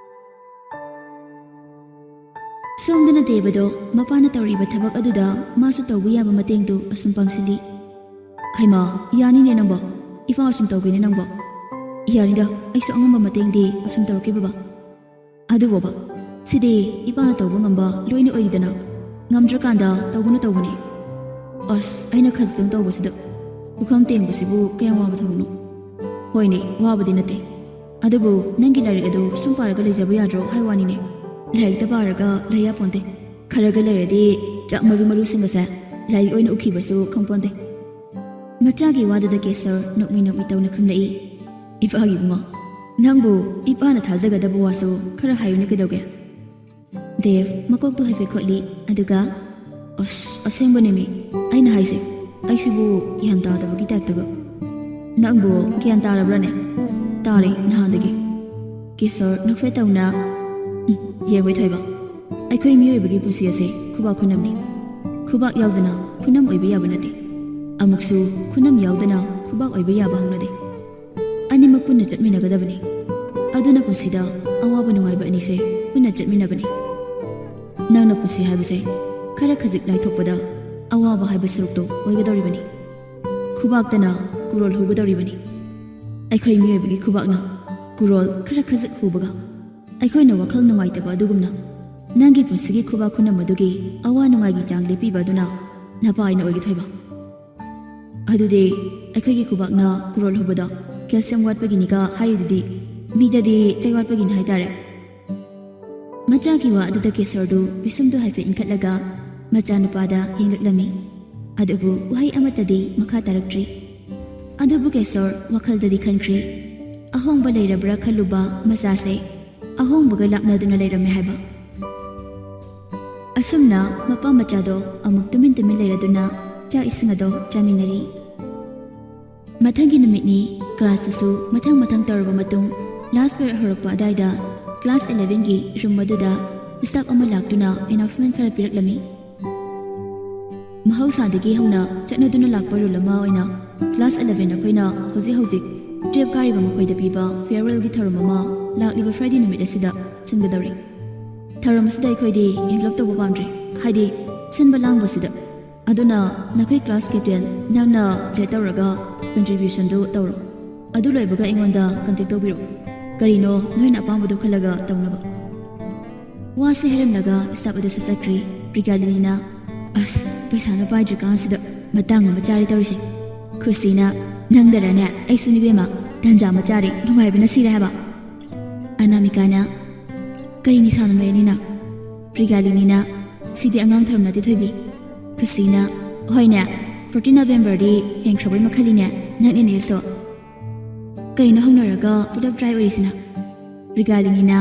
ꯁꯣꯝꯗꯅ ꯗꯦꯕꯗꯣ ꯃꯄꯥꯅ ꯇꯧꯔꯤꯕ ꯊꯕꯛ ꯑꯗꯨꯗ ꯃꯥꯁꯨ ꯇꯧꯕ ꯌꯥꯕ ꯃꯇꯦꯡꯗꯨ ꯑꯁꯨꯝ ꯄꯥꯡꯁꯤꯜꯂꯤ꯫ ꯍꯩꯃꯥ, ꯌꯥꯅꯤꯅꯦ ꯅꯪꯕꯣ꯫ ꯏꯄꯥ ꯑꯁꯨꯝ ꯇꯧꯒꯦꯅꯦ ꯅꯪꯕꯣ꯫ ꯌꯥꯅꯤꯗ, ꯑꯩꯁꯨ ꯑꯉꯝꯕ ꯃꯇꯦꯡꯗꯤ ꯑꯁꯨꯝ ꯇꯧꯔꯛꯀꯦ ꯕꯕꯥ꯫ ꯑꯗꯨꯕꯣꯕ, ꯁꯤꯗꯤ ꯏꯄꯥꯅ ꯇꯧꯕ ꯉꯝꯕ ꯂꯣꯏꯅ ꯑꯣꯏꯔꯤꯗꯅ꯫ ꯉꯝꯗ꯭ꯔꯀꯥꯟꯗ ꯇꯧꯕꯅ ꯇꯧꯕꯅꯤ꯫ ꯑꯁ, ꯑꯩꯅ ꯈꯖꯤꯛꯇꯪ ꯇꯧꯕꯁꯤꯗ ꯄꯨꯈꯝ ꯇꯦꯡꯕꯁꯤꯕꯨ ꯀꯌꯥꯝ ꯋꯥꯕ ꯊꯕꯛꯅꯣ? ꯍꯣꯏꯅꯦ, ꯋꯥꯕꯗꯤ ꯅꯠꯇꯦ꯫ ꯑꯗꯨꯕꯨ ꯅꯪꯒꯤ ꯂꯥꯏꯔꯤꯛ ꯑꯗꯨ ꯁꯨꯝ ꯄꯥꯔꯒ ꯂꯩꯖꯕ ꯌꯥꯗ꯭ꯔꯣ ꯍꯥꯏ ꯋꯥꯅꯤꯅꯦ꯫ ꯂꯥꯏꯔꯤꯛꯇ ꯄꯥꯔꯒ ꯂꯩ ꯌꯥꯄꯣꯟꯇꯦ꯫ ꯈꯔꯒ ꯂꯩꯔꯗꯤ ꯆꯥꯛ ꯃꯔꯨ ꯃꯔꯨꯁꯤꯡꯒꯁꯦ ꯂꯥꯏꯔꯤꯛ ꯑꯣꯏꯅ ꯎꯈꯤꯕꯁꯨ ꯈꯪꯄꯣꯟꯇꯦ꯫ ꯃꯆꯥꯒꯤ ꯋꯥꯗꯨꯗ ꯀꯦꯁꯔ ꯅꯣꯛꯃꯤ ꯅꯣꯛꯃꯤ ꯇꯧꯅ ꯈꯨꯝꯂꯛꯏ꯫ ꯏꯄꯥꯒꯤ ꯏꯕꯨꯡꯉꯣ, ꯅꯪꯕꯨ ꯏꯄꯥꯅ ꯊꯥꯖꯒꯗꯕ ꯋꯥꯁꯨ ꯈꯔ ꯍꯥꯏꯌꯨꯅꯦ ꯀꯩꯗꯧꯒꯦ? ꯗꯦꯕ ꯃꯀꯣꯛꯇꯨ ꯍꯥꯏꯐꯦꯠ ꯈꯣꯠꯂꯤ, ꯑꯗꯨꯒ, ꯑꯁ, ꯑꯁꯦꯡꯕꯅꯦꯃꯤ ꯑꯩꯅ ꯍꯥꯏꯁꯦ, ꯑꯩꯁꯤꯕꯨ ꯒ꯭ꯌꯥꯟ ꯇꯥꯗꯕꯒꯤ ꯇꯥꯏꯞꯇꯒ꯫ ꯅꯪꯕꯨ ꯒ꯭ꯌꯥꯟ ꯇꯥꯔꯕ꯭ꯔꯥꯅꯦ? ꯇꯥꯔꯦ ꯅꯍꯥꯟꯗꯒꯤ꯫ ꯀꯦꯁꯣꯔ ꯅꯣꯛꯐꯦꯠ ꯇꯧꯅ, "ꯎꯝ, ꯌꯦꯡꯉꯣꯏ ꯊꯣꯏꯕ, ꯑꯩꯈꯣꯏ ꯃꯤꯑꯣꯏꯕꯒꯤ ꯄꯨꯟꯁꯤ ꯑꯁꯦ ꯈꯨꯕꯥꯛ ꯈꯨꯅꯝꯅꯤ꯫ ꯈꯨꯕꯥꯛ ꯌꯥꯎꯗꯅ ꯈꯨꯅꯝ ꯑꯣꯏꯕ ꯌꯥꯕ ꯅꯠꯇꯦ꯫ ꯑꯃꯨꯛꯁꯨ ꯈꯨꯅꯝ ꯌꯥꯎꯗꯅ ꯈꯨꯕꯥꯛ ꯑꯣꯏꯕ ꯌꯥꯕ ꯍꯧꯅꯗꯦ꯫ ꯑꯅꯤꯃꯛ ꯄꯨꯟꯅ ꯆꯠꯃꯤꯟꯅꯒꯗꯕꯅꯤ꯫ ꯑꯗꯨꯅ ꯄꯨꯟꯁꯤꯗ ꯑꯋꯥꯕ ꯅꯨꯡꯉꯥꯏꯕ ꯑꯅꯤꯁꯦ ꯄꯨꯟꯅ ꯆꯠꯃꯤꯟꯅꯕꯅꯤ꯫ ꯅꯪꯅ ꯄꯨꯟꯁꯤ ꯍꯥꯏꯕꯁꯦ ꯈꯔ ꯈꯖꯤꯛ ꯂꯥꯏꯊꯣꯛꯄꯗ ꯑꯋꯥꯕ ꯍꯥꯏꯕ ꯁꯔꯨꯛꯇꯣ ꯑꯣꯏꯒꯗꯧꯔꯤꯕꯅꯤ꯫ ꯈꯨꯕꯥꯛꯇꯅ ꯀꯨꯔꯣꯜ ꯍꯨꯒꯗꯧꯔꯤꯕꯅꯤ꯫ ꯑꯩꯈꯣꯏ ꯃꯤꯑꯣꯏꯕꯒꯤ ꯈꯨꯕꯥꯛꯅ ꯀꯨꯔꯣꯜ ꯈꯔ ꯈꯖꯤꯛ ꯍꯨꯕꯒ ꯑꯩꯈꯣꯏꯅ ꯋꯥꯈꯜ ꯅꯨꯡꯉꯥꯏꯇꯕ ꯑꯗꯨꯒꯨꯝꯅ ꯅꯪꯒꯤ ꯄꯨꯟꯁꯤꯒꯤ ꯈꯨꯕꯥꯛ ꯈꯨꯅꯝ ꯑꯗꯨꯒꯤ ꯑꯋꯥ ꯅꯨꯡꯉꯥꯏꯒꯤ ꯆꯥꯡ ꯂꯦꯞꯄꯤꯕ ꯑꯗꯨꯅ ꯅꯄꯥ ꯑꯩꯅ ꯑꯣꯏꯒꯗꯣꯏꯕ꯫ ꯑꯗꯨꯗꯤ ꯑꯩꯈꯣꯏꯒꯤ ꯈꯨꯕꯥꯛꯅ ꯀꯨꯔꯣꯜ ꯍꯨꯕꯗꯣ ꯀꯦꯜꯁꯤꯌꯝ ꯋꯥꯠꯄꯒꯤꯅꯤꯒ ꯍꯥꯏꯔꯤꯗꯨꯗꯤ ꯃꯤꯗꯗꯤ ꯆꯩ ꯋꯥꯠꯄꯒꯤꯅꯤ ꯍꯥꯏꯇꯥꯔꯦ꯫ ꯃꯆꯥꯒꯤ ꯋꯥ ꯑꯗꯨꯗ ꯀꯦꯁꯣꯔꯗꯨ ꯄꯤꯁꯨꯝꯗꯨ ꯍꯥꯏꯐꯦꯠ ꯏꯟꯈꯠꯂꯒ ꯃꯆꯥꯅꯨꯄꯥꯗ ꯌꯦꯡꯂꯛꯂꯝꯃꯤ꯫ ꯑꯗꯨꯕꯨ ꯋꯥꯍꯩ ꯑꯃꯠꯇꯗꯤ ꯃꯈꯥ ꯇꯥꯔꯛꯇ꯭ꯔꯤ꯫ ꯑꯗꯨꯕꯨ ꯀꯦꯁꯣꯔ ꯋꯥꯈꯜꯗꯗꯤ ꯈꯟꯈ꯭ꯔꯦ, ꯑꯍꯣꯡꯕ ꯂꯩꯔꯕ꯭ꯔꯥ ꯈꯜꯂꯨꯕ ꯃꯆꯥꯁꯦ ꯑꯍꯣꯡꯕꯒ ꯂꯥꯞꯅꯗꯨꯅ ꯂꯩꯔꯝꯃꯦ ꯍꯥꯏꯕ꯫ ꯑꯁꯨꯝꯅ ꯃꯄꯥ ꯃꯆꯥꯗꯣ ꯑꯃꯨꯛ ꯇꯨꯃꯤꯟ ꯇꯨꯃꯤꯟ ꯂꯩꯔꯗꯨꯅ ꯆꯥꯛ ꯏꯁꯤꯡ ꯑꯗꯣ ꯆꯥꯃꯤꯟꯅꯔꯤ꯫ ꯃꯊꯪꯒꯤ ꯅꯨꯃꯤꯠꯅꯤ꯫ ꯀ꯭ꯂꯥꯁꯇꯨꯁꯨ ꯃꯊꯪ ꯃꯊꯪ ꯇꯧꯔꯕ ꯃꯇꯨꯡ, ꯂꯥꯁ ꯄꯤꯔꯤꯌꯗ ꯍꯧꯔꯛꯄ ꯑꯗꯨꯋꯥꯏꯗ ꯀ꯭ꯂꯥꯁ elevenꯒꯤ ꯔꯨꯝ ꯑꯗꯨꯗ ꯁ꯭ꯇꯥꯐ ꯑꯃ ꯂꯥꯛꯇꯨꯅ ꯑꯦꯅꯥꯎꯟꯁꯃꯦꯟ ꯈꯔ ꯄꯤꯔꯛꯂꯝꯃꯤ꯫ ꯃꯍꯧꯁꯥꯗꯒꯤ ꯍꯧꯅ ꯆꯠꯅꯗꯨꯅ ꯂꯥꯛꯄ ꯔꯨꯜ ꯑꯃ ꯑꯣꯏꯅ ꯀ꯭ꯂꯥꯁ eleven ꯑꯩꯈꯣꯏꯅ ꯍꯧꯖꯤꯛ ꯍꯧꯖꯤꯛ twelve ꯀꯥꯔꯤꯕ ꯃꯈꯣꯏꯗ ꯄꯤꯕ ꯐꯤꯌꯔꯋꯦꯜꯒꯤ ꯊꯧꯔꯝ ꯑꯃ ꯂꯥꯛꯂꯤꯕ ꯐ꯭ꯔꯥꯏꯗꯦ ꯅꯨꯃꯤꯠ ꯑꯁꯤꯗ ꯁꯤꯟꯒꯗꯧꯔꯤ꯫ ꯊꯧꯔꯝ ꯑꯁꯤꯗ ꯑꯩꯈꯣꯏꯗꯤ ꯏꯟꯚꯣꯜꯕ ꯇꯧꯕ ꯄꯥꯝꯗ꯭ꯔꯦ, ꯍꯥꯏꯗꯤ ꯁꯤꯟꯕ ꯂꯥꯡꯕꯁꯤꯗ꯫ ꯑꯗꯨꯅ ꯅꯈꯣꯏ ꯀ꯭ꯂꯥꯁ ꯀꯦꯞꯇꯦꯟ ꯅꯪꯅ ꯂꯤꯗ ꯇꯧꯔꯒ ꯀꯟꯇ꯭ꯔꯤꯕ꯭ꯌꯨꯁꯟꯗꯨ ꯇꯧꯔꯣ꯫ ꯑꯗꯨ ꯂꯣꯏꯕꯒ ꯑꯩꯉꯣꯟꯗ ꯀꯟꯇꯦꯛ ꯇꯧꯕꯤꯔꯛꯎ꯫ ꯀꯔꯤꯅꯣ ꯅꯣꯏꯅ ꯑꯄꯥꯝꯕꯗꯨ ꯈꯜꯂꯒ ꯇꯧꯅꯕ꯫ ꯋꯥꯁꯦ ꯍꯥꯏꯔꯝꯂꯒ ꯁ꯭ꯇꯥꯐ ꯑꯗꯨꯁꯨ ꯆꯠꯈ꯭ꯔꯦ꯫ ꯄ꯭ꯔꯤꯒꯥꯂꯤꯅꯤꯅ, "ꯑꯁ, ꯄꯩꯁꯥꯅ ꯄꯥꯏꯗ꯭ꯔꯤꯀꯥꯟꯁꯤꯗ ꯃꯇꯥꯡ ꯑꯃ ꯆꯥꯔꯦ ꯇꯧꯔꯤꯁꯦ꯫ ꯈꯨꯁꯤꯅ, ꯅꯪꯗꯔꯅꯦ? ꯑꯩꯁꯨ ꯅꯤꯕꯦꯝꯃ, ꯇꯟꯖꯥ ꯑꯃ ꯆꯥꯔꯦ, ꯅꯨꯡꯉꯥꯏꯕꯅ ꯁꯤꯔꯦ ꯍꯥꯏꯕ꯫" ꯑꯅꯥꯃꯤꯀꯥꯅ, "ꯀꯔꯤ ꯅꯤꯁꯥꯅꯣ ꯃꯌꯥꯅꯤꯅ?" ꯄ꯭ꯔꯤꯒꯥꯂꯤꯅꯤꯅ, "ꯁꯤꯗꯤ ꯑꯉꯥꯡ ꯊꯧꯔꯝ ꯅꯠꯇꯦ ꯊꯣꯏꯕꯤ꯫" ꯈꯨꯁꯤꯅ, "ꯍꯣꯏꯅꯦ, fourteen Novemberꯗꯤ ꯍꯦꯟꯈ꯭ꯔꯕꯩ ꯃꯈꯜꯅꯤꯅꯦ, ꯅꯛꯅꯤꯅꯦꯁꯨ꯫ ꯀꯩꯅꯣ ꯍꯧꯅꯔꯒ ꯄꯨꯂꯞ ꯗ꯭ꯔꯥꯏ ꯑꯣꯏꯔꯤꯁꯤꯅ?" ꯄ꯭ꯔꯤꯒꯥꯂꯤꯅꯤꯅ,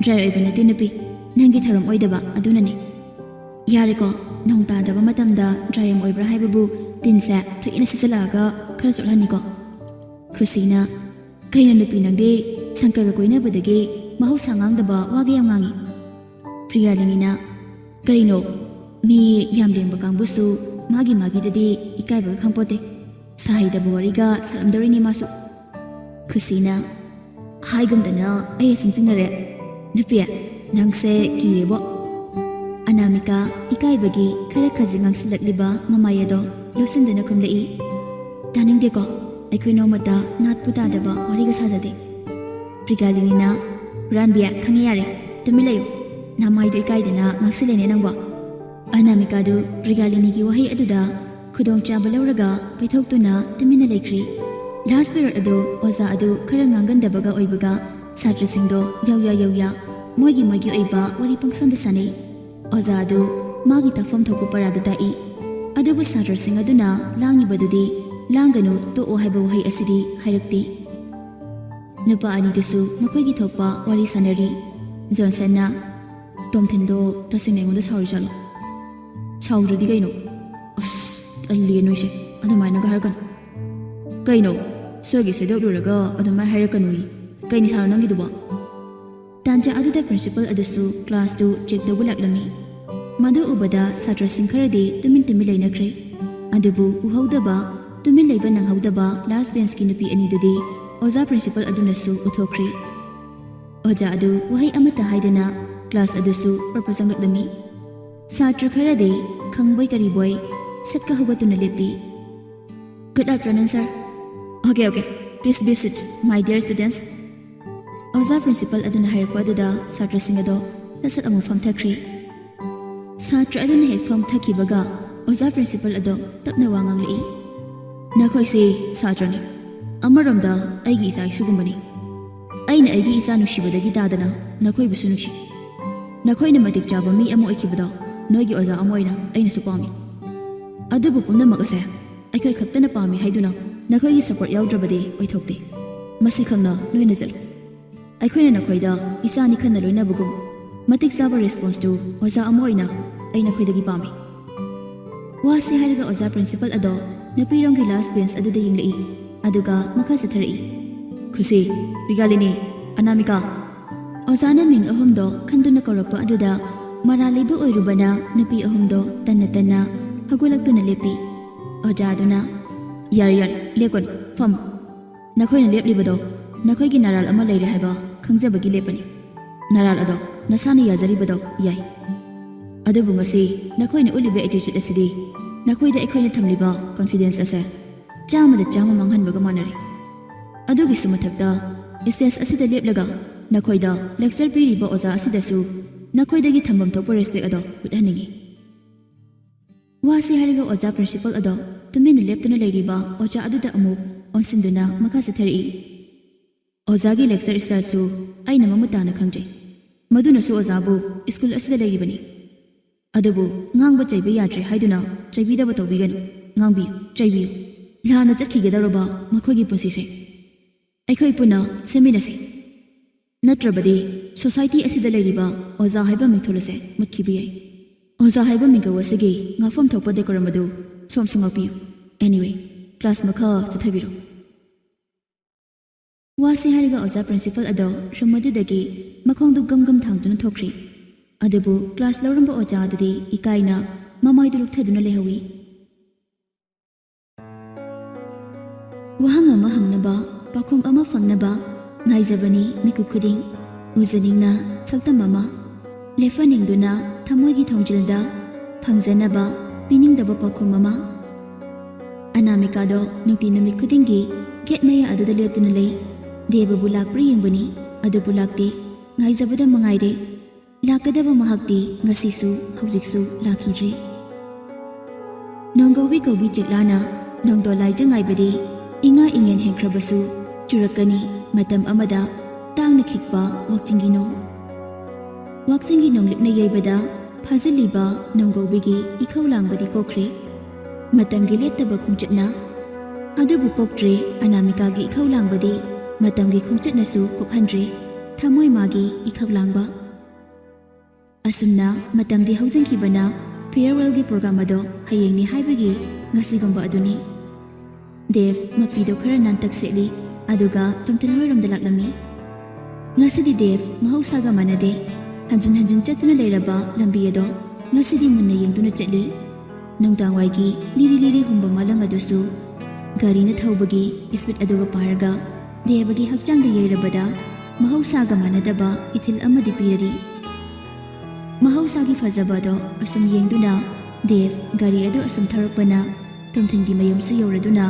"ꯗ꯭ꯔꯥꯏ ꯑꯣꯏꯕ ꯅꯠꯇꯦ ꯅꯨꯄꯤ, ꯅꯪꯒꯤ ꯊꯧꯔꯝ ꯑꯣꯏꯗꯕ ꯑꯗꯨꯅꯅꯤ꯫" "ꯌꯥꯔꯦꯀꯣ, ꯅꯣꯡ ꯇꯥꯗꯕ ꯃꯇꯝꯗ ꯗ꯭ꯔꯥꯏ ꯌꯥꯝ ꯑꯣꯏꯕ꯭ꯔꯥ ꯍꯥꯏꯕꯕꯨ ꯇꯤꯟꯁꯦ ꯊꯨꯏꯅ ꯁꯤꯠꯆꯜꯂꯛꯑꯒ ꯈꯔ ꯆꯣꯠꯍꯟꯅꯤꯀꯣ꯫" ꯈꯨꯁꯤꯅ, "ꯀꯩꯅꯣ ꯅꯨꯄꯤ ꯅꯪꯗꯤ ꯁꯪꯀꯔꯒ ꯀꯣꯏꯅꯕꯗꯒꯤ ꯃꯍꯧꯁꯥ ꯉꯥꯡꯗꯕ ꯋꯥꯒ ꯌꯥꯝ ꯉꯥꯡꯉꯤ꯫" ꯄ꯭ꯔꯤꯌꯥꯂꯤꯅꯤꯅ, "ꯀꯔꯤꯅꯣ? ꯃꯤ ꯌꯥꯝ ꯂꯦꯡꯕ ꯀꯥꯡꯕꯨꯁꯨ ꯃꯥꯒꯤ ꯃꯥꯒꯤꯗꯗꯤ ꯏꯀꯥꯏꯕꯒ ꯈꯪꯄꯣꯠꯇꯦ꯫ ꯁꯥꯍꯩꯗꯕ ꯋꯥꯔꯤꯒ ꯁꯥꯔꯝꯗꯧꯔꯤꯅꯤ ꯃꯥꯁꯨ꯫ ꯈꯨꯁꯤꯅ, "ꯍꯥꯏꯒꯨꯝꯗꯅ ꯑꯩ ꯑꯁꯨꯝ ꯆꯤꯡꯅꯔꯦ꯫ ꯅꯨꯄꯤ, ꯅꯪꯁꯦ ꯀꯤꯔꯦꯕꯣ?" ꯑꯅꯥꯃꯤꯀꯥ ꯏꯀꯥꯏꯕꯒꯤ ꯈꯔ ꯈꯖꯤꯛ ꯉꯥꯡꯁꯤꯜꯂꯛꯂꯤꯕ ꯃꯃꯥꯏ ꯑꯗꯣ ꯂꯣꯠꯁꯤꯟꯗꯅ ꯈꯨꯝꯂꯛꯏ꯫ "ꯇꯥꯅꯤꯡꯗꯦꯀꯣ, ꯑꯩꯈꯣꯏ ꯅꯣꯡꯃꯇ ꯅꯥꯠꯄꯨ ꯇꯥꯗꯕ ꯋꯥꯔꯤꯒ ꯁꯥꯖꯗꯦ꯫" ꯄ꯭ꯔꯤꯒꯥꯂꯤꯅꯤꯅ, "ꯍꯨꯔꯥꯟꯕꯤ, ꯈꯪꯉꯦ ꯌꯥꯔꯦ, ꯇꯨꯃꯤꯟ ꯂꯩꯌꯨ꯫ ꯅꯃꯥꯏꯗꯣ ꯏꯀꯥꯏꯗꯅ ꯉꯥꯡꯁꯤꯜꯂꯦꯅꯦ ꯅꯪꯕꯣ꯫" ꯑꯅꯥꯃꯤꯀꯥꯗꯨ ꯄ꯭ꯔꯤꯒꯥꯂꯤꯅꯤꯒꯤ ꯋꯥꯍꯩ ꯑꯗꯨꯗ ꯈꯨꯗꯣꯡꯆꯥꯕ ꯂꯧꯔꯒ ꯄꯩꯊꯣꯛꯇꯨꯅ ꯇꯨꯃꯤꯟꯅ ꯂꯩꯈ꯭ꯔꯤ꯫ ꯂꯥꯁ ꯄꯤꯔꯤꯌꯗ ꯑꯗꯨ ꯑꯣꯖꯥ ꯑꯗꯨ ꯈꯔ ꯉꯥꯡꯒꯟꯗꯕꯒ ꯑꯣꯏꯕꯒ ꯁꯥꯇ꯭ꯔꯁꯤꯡꯗꯣ ꯌꯧꯌꯥ ꯌꯧꯌꯥ ꯃꯣꯏꯒꯤ ꯃꯣꯏꯒꯤ ꯑꯣꯏꯕ ꯋꯥꯔꯤ ꯄꯪꯁꯥꯟꯗ ꯁꯥꯟꯅꯩ꯫ ꯑꯣꯖꯥ ꯑꯗꯨ ꯃꯥꯒꯤ ꯇꯥꯛꯐꯝ ꯊꯣꯛꯄ ꯄꯔꯥꯗꯨ ꯇꯥꯛꯏ꯫ ꯑꯗꯨꯕꯨ ꯁꯥꯇ꯭ꯔꯁꯤꯡ ꯑꯗꯨꯅ ꯂꯥꯡꯉꯤꯕꯗꯨꯗꯤ "ꯂꯥꯡꯒꯅꯨ, ꯇꯣꯛꯑꯣ" ꯍꯥꯏꯕ ꯋꯥꯍꯩ ꯑꯁꯤꯗꯤ ꯍꯥꯏꯔꯛꯇꯦ꯫ ꯅꯨꯄꯥ ꯑꯅꯤꯗꯨꯁꯨ ꯃꯈꯣꯏꯒꯤ ꯊꯣꯛꯄ ꯋꯥꯔꯤ ꯁꯥꯟꯅꯔꯤ꯫ ꯖꯣꯟꯁꯟꯅ, "ꯇꯣꯝꯊꯤꯟꯗꯣ ꯇꯁꯦꯡꯅ ꯑꯩꯉꯣꯟꯗ ꯁꯥꯎꯔꯤꯖꯥꯠꯂꯣ? ꯁꯥꯎꯗ꯭ꯔꯗꯤ ꯀꯩꯅꯣ? ꯑꯁ, ꯇꯜꯂꯤꯌꯦ ꯅꯣꯏꯁꯦ, ꯑꯗꯨꯃꯥꯏꯅꯒ ꯍꯥꯏꯔꯛꯀꯅꯨ꯫" "ꯀꯩꯅꯣ? ꯁꯣꯏꯒꯤ ꯁꯣꯏꯗꯣꯛꯂꯨꯔꯒ ꯑꯗꯨꯃꯥꯏꯅ ꯍꯥꯏꯔꯛꯀꯅꯨꯌꯦ꯫ ꯀꯩ ꯅꯤꯁꯥꯅꯣ ꯅꯪꯒꯤꯗꯨꯕꯣ?" ꯇꯥꯟꯖꯥ ꯑꯗꯨꯗ ꯄ꯭ꯔꯤꯟꯁꯤꯄꯥꯜ ꯑꯗꯨꯁꯨ ꯀ꯭ꯂꯥꯁꯇꯨ ꯆꯦꯛ ꯇꯧꯕ ꯂꯥꯛꯂꯝꯃꯤ꯫ ꯃꯗꯨ ꯎꯕꯗ ꯁꯥꯇ꯭ꯔꯁꯤꯡ ꯈꯔꯗꯤ ꯇꯨꯃꯤꯟ ꯇꯨꯃꯤꯟ ꯂꯩꯅꯈ꯭ꯔꯦ꯫ ꯑꯗꯨꯕꯨ ꯎꯍꯧꯗꯕ, ꯇꯨꯃꯤꯟ ꯂꯩꯕ ꯅꯪꯍꯧꯗꯕ ꯂꯥꯁ ꯕꯦꯟꯁꯀꯤ ꯅꯨꯄꯤ ꯑꯅꯤꯗꯨꯗꯤ ꯑꯣꯖꯥ ꯄ꯭ꯔꯤꯟꯁꯤꯄꯥꯜ ꯑꯗꯨꯅꯁꯨ ꯎꯊꯣꯛꯈ꯭ꯔꯦ꯫ ꯑꯣꯖꯥ ꯑꯗꯨ ꯋꯥꯍꯩ ꯑꯃꯠꯇ ꯍꯥꯏꯗꯅ ꯀ꯭ꯂꯥꯁ ꯑꯗꯨꯁꯨ ꯄ꯭ꯔꯣꯄꯔ ꯆꯪꯂꯛꯂꯝꯃꯤ꯫ ꯁꯥꯇ꯭ꯔ ꯈꯔꯗꯤ ꯈꯪꯕꯣꯏ ꯀꯔꯤꯕꯣꯏ ꯁꯠꯀ ꯍꯧꯒꯠꯇꯨꯅ ꯂꯦꯞꯄꯤ꯫ "Good afternoon, sir." "Okay, okay. Please be seated, my dear students." ꯑꯣꯖꯥ ꯄ꯭ꯔꯤꯟꯁꯤꯄꯥꯜ ꯑꯗꯨꯅ ꯍꯥꯏꯔꯛꯄ ꯑꯗꯨꯗ ꯁꯥꯇ꯭ꯔꯁꯤꯡ ꯑꯗꯣ ꯁꯠ ꯁꯠ ꯑꯃꯨꯛ ꯐꯝꯊꯈ꯭ꯔꯦ꯫ ꯁꯥꯇ꯭ꯔ ꯑꯗꯨꯅ ꯍꯦꯛ ꯐꯝꯊꯈꯤꯕꯒ ꯑꯣꯖꯥ ꯄ꯭ꯔꯤꯟꯁꯤꯄꯥꯜ ꯑꯗꯣ ꯇꯞꯅ ꯋꯥ ꯉꯥꯡꯂꯛꯏ꯫ "ꯅꯈꯣꯏꯁꯤ ꯁꯥꯇ꯭ꯔꯅꯤ꯫ ꯑꯃꯔꯣꯝꯗ ꯑꯩꯒꯤ ꯏꯆꯥ ꯏꯁꯨꯒꯨꯝꯕꯅꯤ꯫ ꯑꯩꯅ ꯑꯩꯒꯤ ꯏꯆꯥ ꯅꯨꯡꯁꯤꯕꯗꯒꯤ ꯇꯥꯗꯅ ꯅꯈꯣꯏꯕꯨꯁꯨ ꯅꯨꯡꯁꯤ꯫ ꯅꯈꯣꯏꯅ ꯃꯇꯤꯛ ꯆꯥꯕ ꯃꯤ ꯑꯃ ꯑꯣꯏꯈꯤꯕꯗꯣ ꯅꯣꯏꯒꯤ ꯑꯣꯖꯥ ꯑꯃ ꯑꯣꯏꯅ ꯑꯩꯅꯁꯨ ꯄꯥꯝꯃꯤ꯫ ꯑꯗꯨꯕꯨ ꯄꯨꯝꯅꯃꯛ ꯑꯁꯦ ꯑꯩꯈꯣꯏ ꯈꯛꯇꯅ ꯄꯥꯝꯃꯤ ꯍꯥꯏꯗꯨꯅ ꯅꯈꯣꯏꯒꯤ ꯁꯄꯣꯔꯠ ꯌꯥꯎꯗ꯭ꯔꯕꯗꯤ ꯑꯣꯏꯊꯣꯛꯇꯦ꯫ ꯃꯁꯤ ꯈꯪꯅ ꯅꯣꯏꯅ ꯆꯠꯂꯨ꯫ ꯑꯩꯈꯣꯏꯅ ꯅꯈꯣꯏꯗ ꯏꯆꯥꯅꯤ ꯈꯟꯅ ꯂꯣꯏꯅꯕꯒꯨꯝ ꯃꯇꯤꯛ ꯆꯥꯕ ꯔꯦꯁꯄꯣꯟꯁꯇꯨ ꯑꯣꯖꯥ ꯑꯃ ꯑꯣꯏꯅ ꯑꯩ ꯅꯈꯣꯏꯗꯒꯤ ꯄꯥꯝꯃꯤ꯫" ꯋꯥꯁꯤ ꯍꯥꯏꯔꯒ ꯑꯣꯖꯥ ꯄ꯭ꯔꯤꯟꯁꯤꯄꯥꯜ ꯑꯗꯣ ꯅꯨꯄꯤꯔꯣꯝꯒꯤ ꯂꯥꯁ ꯕꯦꯟꯁ ꯑꯗꯨꯗ ꯌꯦꯡꯂꯛꯏ꯫ ꯑꯗꯨꯒ ꯃꯈꯥ ꯆꯠꯊꯔꯛꯏ꯫ "ꯈꯨꯁꯤ, ꯄ꯭ꯔꯤꯒꯥꯂꯤꯅꯤ, ꯑꯅꯥꯃꯤꯀꯥ꯫" ꯑꯣꯖꯥꯅ ꯃꯤꯡ ꯑꯍꯨꯝꯗꯣ ꯈꯟꯗꯨꯅ ꯀꯧꯔꯛꯄ ꯑꯗꯨꯗ ꯃꯔꯥꯜ ꯂꯩꯕ ꯑꯣꯏꯔꯨꯕꯅ ꯅꯨꯄꯤ ꯑꯍꯨꯝꯗꯣ ꯇꯟꯅ ꯇꯟꯅ ꯍꯧꯒꯠꯂꯛꯇꯨꯅ ꯂꯦꯞꯄꯤ꯫ ꯑꯣꯖꯥ ꯑꯗꯨꯅ, "ꯌꯥꯔꯦ, ꯌꯥꯔꯦ, ꯂꯦꯞꯀꯅꯨ, ꯐꯝꯃꯨ꯫ ꯅꯈꯣꯏꯅ ꯂꯦꯞꯂꯤꯕꯗꯣ ꯅꯈꯣꯏꯒꯤ ꯅꯔꯥꯜ ꯑꯃ ꯂꯩꯔꯦ ꯍꯥꯏꯕ ꯈꯪꯖꯕꯒꯤ ꯂꯦꯞꯄꯅꯤ꯫ ꯅꯔꯥꯜ ꯑꯗꯣ ꯅꯁꯥꯅ ꯌꯥꯖꯔꯤꯕꯗꯣ ꯌꯥꯏ꯫ ꯑꯗꯨꯕꯨ ꯉꯁꯤ ꯅꯈꯣꯏꯅ ꯎꯠꯂꯤꯕ attitude ꯑꯁꯤꯗꯤ ꯅꯈꯣꯏꯗ ꯑꯩꯈꯣꯏꯅ ꯊꯝꯂꯤꯕ confidence ꯑꯁꯦ ꯆꯥꯝꯃꯗ ꯆꯥꯝꯃ ꯃꯥꯡꯍꯟꯕꯒ ꯃꯥꯟꯅꯔꯦ꯫ ꯑꯗꯨꯒꯤꯁꯨ ꯃꯊꯛꯇ, stage ꯑꯁꯤꯗ ꯂꯦꯞꯂꯒ ꯅꯈꯣꯏꯗ lecture ꯄꯤꯔꯤꯕ ꯑꯣꯖꯥ ꯑꯁꯤꯗꯁꯨ ꯅꯈꯣꯏꯗꯒꯤ ꯊꯝꯐꯝ ꯊꯣꯛꯄ respect ꯑꯗꯣ ꯎꯠꯍꯟꯅꯤꯡꯏ꯫" ꯋꯥꯁꯤ ꯍꯥꯏꯔꯒ ꯑꯣꯖꯥ principal ꯑꯗꯣ ꯇꯨꯃꯤꯟꯅ ꯂꯦꯞꯇꯨꯅ ꯂꯩꯔꯤꯕ ꯑꯣꯖꯥ ꯑꯗꯨꯗ ꯑꯃꯨꯛ ꯑꯣꯟꯁꯤꯟꯗꯨꯅ ꯃꯈꯥ ꯆꯠꯊꯔꯛꯏ꯫ "ꯑꯣꯖꯥꯒꯤ lecture styleꯁꯨ ꯑꯩꯅ ꯃꯃꯨꯠ ꯇꯥꯅ ꯈꯪꯖꯩ꯫ ꯃꯗꯨꯅꯁꯨ ꯑꯣꯖꯥꯕꯨ ꯁ꯭ꯀꯨꯜ ꯑꯁꯤꯗ ꯂꯩꯔꯤꯕꯅꯤ꯫ ꯑꯗꯨꯕꯨ ꯉꯥꯡꯕ ꯆꯩꯕ ꯌꯥꯗ꯭ꯔꯦ ꯍꯥꯏꯗꯨꯅ ꯆꯩꯕꯤꯗꯕ ꯇꯧꯕꯤꯒꯅꯨ꯫ ꯉꯥꯡꯕꯤꯌꯨ, ꯆꯩꯕꯤꯌꯨ꯫ ꯂꯥꯟꯅ ꯆꯠꯈꯤꯒꯗꯧꯔꯕ ꯃꯈꯣꯏꯒꯤ ꯄꯨꯟꯁꯤꯁꯦ ꯑꯩꯈꯣꯏ ꯄꯨꯟꯅ ꯁꯦꯝꯃꯤꯟꯅꯁꯤ꯫ ꯅꯠꯇ꯭ꯔꯕꯗꯤ society ꯑꯁꯤꯗ ꯂꯩꯔꯤꯕ ꯑꯣꯖꯥ ꯍꯥꯏꯕ ꯃꯤꯡꯊꯣꯜ ꯑꯁꯦ ꯃꯨꯠꯈꯤꯕ ꯌꯥꯏ꯫ ꯑꯣꯖꯥ ꯍꯥꯏꯕ ꯃꯤꯡꯒꯧ ꯑꯁꯤꯒꯤ ꯉꯥꯛꯐꯝ ꯊꯣꯛꯄ decorum ꯑꯗꯨ ꯁꯣꯝꯁꯨ ꯉꯥꯛꯄꯤꯌꯨ꯫ Anyway, class ꯃꯈꯥ ꯆꯠꯊꯕꯤꯔꯣ꯫" ꯋꯥꯁꯤ ꯍꯥꯏꯔꯒ ꯑꯣꯖꯥ principal ꯑꯗꯣ room ꯑꯗꯨꯗꯒꯤ ꯃꯈꯣꯡꯗꯨ ꯒꯝ ꯒꯝ ꯊꯥꯡꯗꯨꯅ ꯊꯣꯛꯈ꯭ꯔꯤ꯫ ꯑꯗꯨꯕꯨ class ꯂꯧꯔꯝꯕ ꯑꯣꯖꯥ ꯑꯗꯨꯗꯤ ꯏꯀꯥꯏꯅ ꯃꯃꯥꯏꯗꯨ ꯂꯨꯞꯊꯗꯨꯅ ꯂꯩꯍꯧꯏ꯫ ꯋꯥꯍꯪ ꯑꯃ ꯍꯪꯅꯕ, ꯄꯥꯎꯈꯨꯝ ꯑꯃ ꯐꯪꯅꯕ ꯉꯥꯏꯖꯕꯅꯤ ꯃꯤꯀꯨꯞ ꯈꯨꯗꯤꯡ꯫ ꯎꯖꯅꯤꯡꯅ ꯁꯛꯇꯝ ꯑꯃ ꯂꯦꯞꯍꯟꯅꯤꯡꯗꯨꯅ ꯊꯃꯣꯏꯒꯤ ꯊꯣꯡꯖꯤꯜꯗ ꯐꯪꯖꯅꯕ ꯄꯤꯅꯤꯡꯗꯕ ꯄꯥꯎꯈꯨꯝ ꯑꯃ꯫ ꯑꯅꯥꯃꯤꯀꯥꯗꯣ ꯅꯨꯡꯇꯤ ꯅꯨꯃꯤꯠ ꯈꯨꯗꯤꯡꯒꯤ gate ꯃꯌꯥ ꯑꯗꯨꯗ ꯂꯦꯞꯇꯨꯅ ꯂꯩ꯫ ꯗꯦꯕꯕꯨ ꯂꯥꯛꯄ꯭ꯔꯥ ꯌꯦꯡꯕꯅꯤ, ꯑꯗꯨꯕꯨ ꯂꯥꯛꯇꯦ꯫ ꯉꯥꯏꯖꯕꯗ ꯃꯉꯥꯏꯔꯦ꯫ ꯂꯥꯛꯀꯗꯕ ꯃꯍꯥꯛꯇꯤ ꯉꯁꯤꯁꯨ ꯍꯧꯖꯤꯛꯁꯨ ꯂꯥꯛꯈꯤꯗ꯭ꯔꯦ꯫ ꯅꯣꯡꯒꯧꯕꯤ ꯀꯧꯕꯤ ꯆꯦꯛꯂꯥꯅ ꯅꯣꯡꯗꯣꯜ ꯂꯥꯏꯖ ꯉꯥꯏꯕꯗꯤ ꯏꯉꯥ ꯏꯉꯦꯟ ꯍꯦꯟꯈ꯭ꯔꯕꯁꯨ ꯆꯨꯔꯛꯀꯅꯤ ꯃꯇꯝ ꯑꯃꯗ ꯇꯥꯡꯅ ꯈꯤꯛꯄ ꯋꯥꯛꯆꯤꯡꯒꯤ ꯅꯣꯡ꯫ ꯋꯥꯛꯆꯤꯡꯒꯤ ꯅꯣꯡꯂꯤꯛꯅ ꯌꯩꯕꯗ ꯐꯥꯖꯤꯜꯂꯤꯕ ꯅꯣꯡꯒꯧꯕꯤꯒꯤ ꯏꯈꯧ ꯂꯥꯡꯕꯗꯤ ꯀꯣꯛꯈ꯭ꯔꯦ ꯃꯇꯝꯒꯤ ꯂꯦꯞꯇꯕ ꯈꯣꯡꯆꯠꯅ꯫ ꯑꯗꯨꯕꯨ ꯀꯣꯛꯇ꯭ꯔꯦ ꯑꯅꯥꯃꯤꯀꯥꯒꯤ ꯏꯈꯧ ꯂꯥꯡꯕꯗꯤ ꯃꯇꯝꯒꯤ ꯈꯣꯡꯆꯠꯅꯁꯨ ꯀꯣꯛꯍꯟꯗ꯭ꯔꯦ ꯊꯃꯣꯏ ꯃꯥꯒꯤ ꯏꯈꯧ ꯂꯥꯡꯕ꯫ ꯑꯁꯨꯝꯅ ꯃꯇꯝꯗꯤ ꯍꯧꯖꯤꯟꯈꯤꯕꯅ farewellꯒꯤ program ꯑꯗꯣ ꯍꯌꯦꯡꯅꯤ ꯍꯥꯏꯕꯒꯤ ꯉꯁꯤꯒꯨꯝꯕ ꯑꯗꯨꯅꯤ꯫ ꯗꯦꯕ ꯃꯐꯤꯗꯣ ꯈꯔ ꯅꯥꯟꯇꯛ ꯁꯦꯠꯂꯤ, ꯑꯗꯨꯒ ꯇꯣꯝꯊꯤꯟ ꯍꯣꯏꯔꯣꯝꯗ ꯂꯥꯛꯂꯝꯃꯤ꯫ ꯉꯁꯤꯗꯤ ꯗꯦꯕ ꯃꯍꯧꯁꯥꯒ ꯃꯥꯟꯅꯗꯦ꯫ ꯍꯟꯖꯤꯟ ꯍꯟꯖꯤꯟ ꯆꯠꯇꯨꯅ ꯂꯩꯔꯕ ꯂꯝꯕꯤ ꯑꯗꯣ ꯉꯁꯤꯗꯤ ꯃꯨꯟꯅ ꯌꯦꯡꯗꯨꯅ ꯆꯠꯂꯤ꯫ ꯅꯨꯡꯗꯥꯡꯋꯥꯏꯒꯤ ꯂꯤꯔꯤ ꯂꯤꯔꯤ ꯍꯨꯝꯕ ꯃꯥꯂꯪ ꯑꯗꯨꯁꯨ ꯒꯥꯔꯤꯅ ꯊꯧꯕꯒꯤ ꯏꯁꯄꯤꯠ ꯑꯗꯨꯒ ꯄꯥꯔꯒ ꯗꯦꯕꯒꯤ ꯍꯛꯆꯥꯡꯗ ꯌꯩꯔꯕꯗ ꯃꯍꯧꯁꯥꯒ ꯃꯥꯟꯅꯗꯕ ꯏꯊꯤꯜ ꯑꯃꯗꯤ ꯄꯤꯔꯔꯤ꯫ ꯃꯍꯧꯁꯥꯒꯤ ꯐꯖꯕ ꯑꯗꯣ ꯑꯁꯨꯝ ꯌꯦꯡꯗꯨꯅ ꯗꯦꯕ ꯒꯥꯔꯤ ꯑꯗꯨ ꯑꯁꯨꯝ ꯊꯧꯔꯛꯄꯅ ꯇꯣꯝꯊꯤꯟꯒꯤ ꯃꯌꯨꯝꯁꯨ ꯌꯧꯔꯗꯨꯅ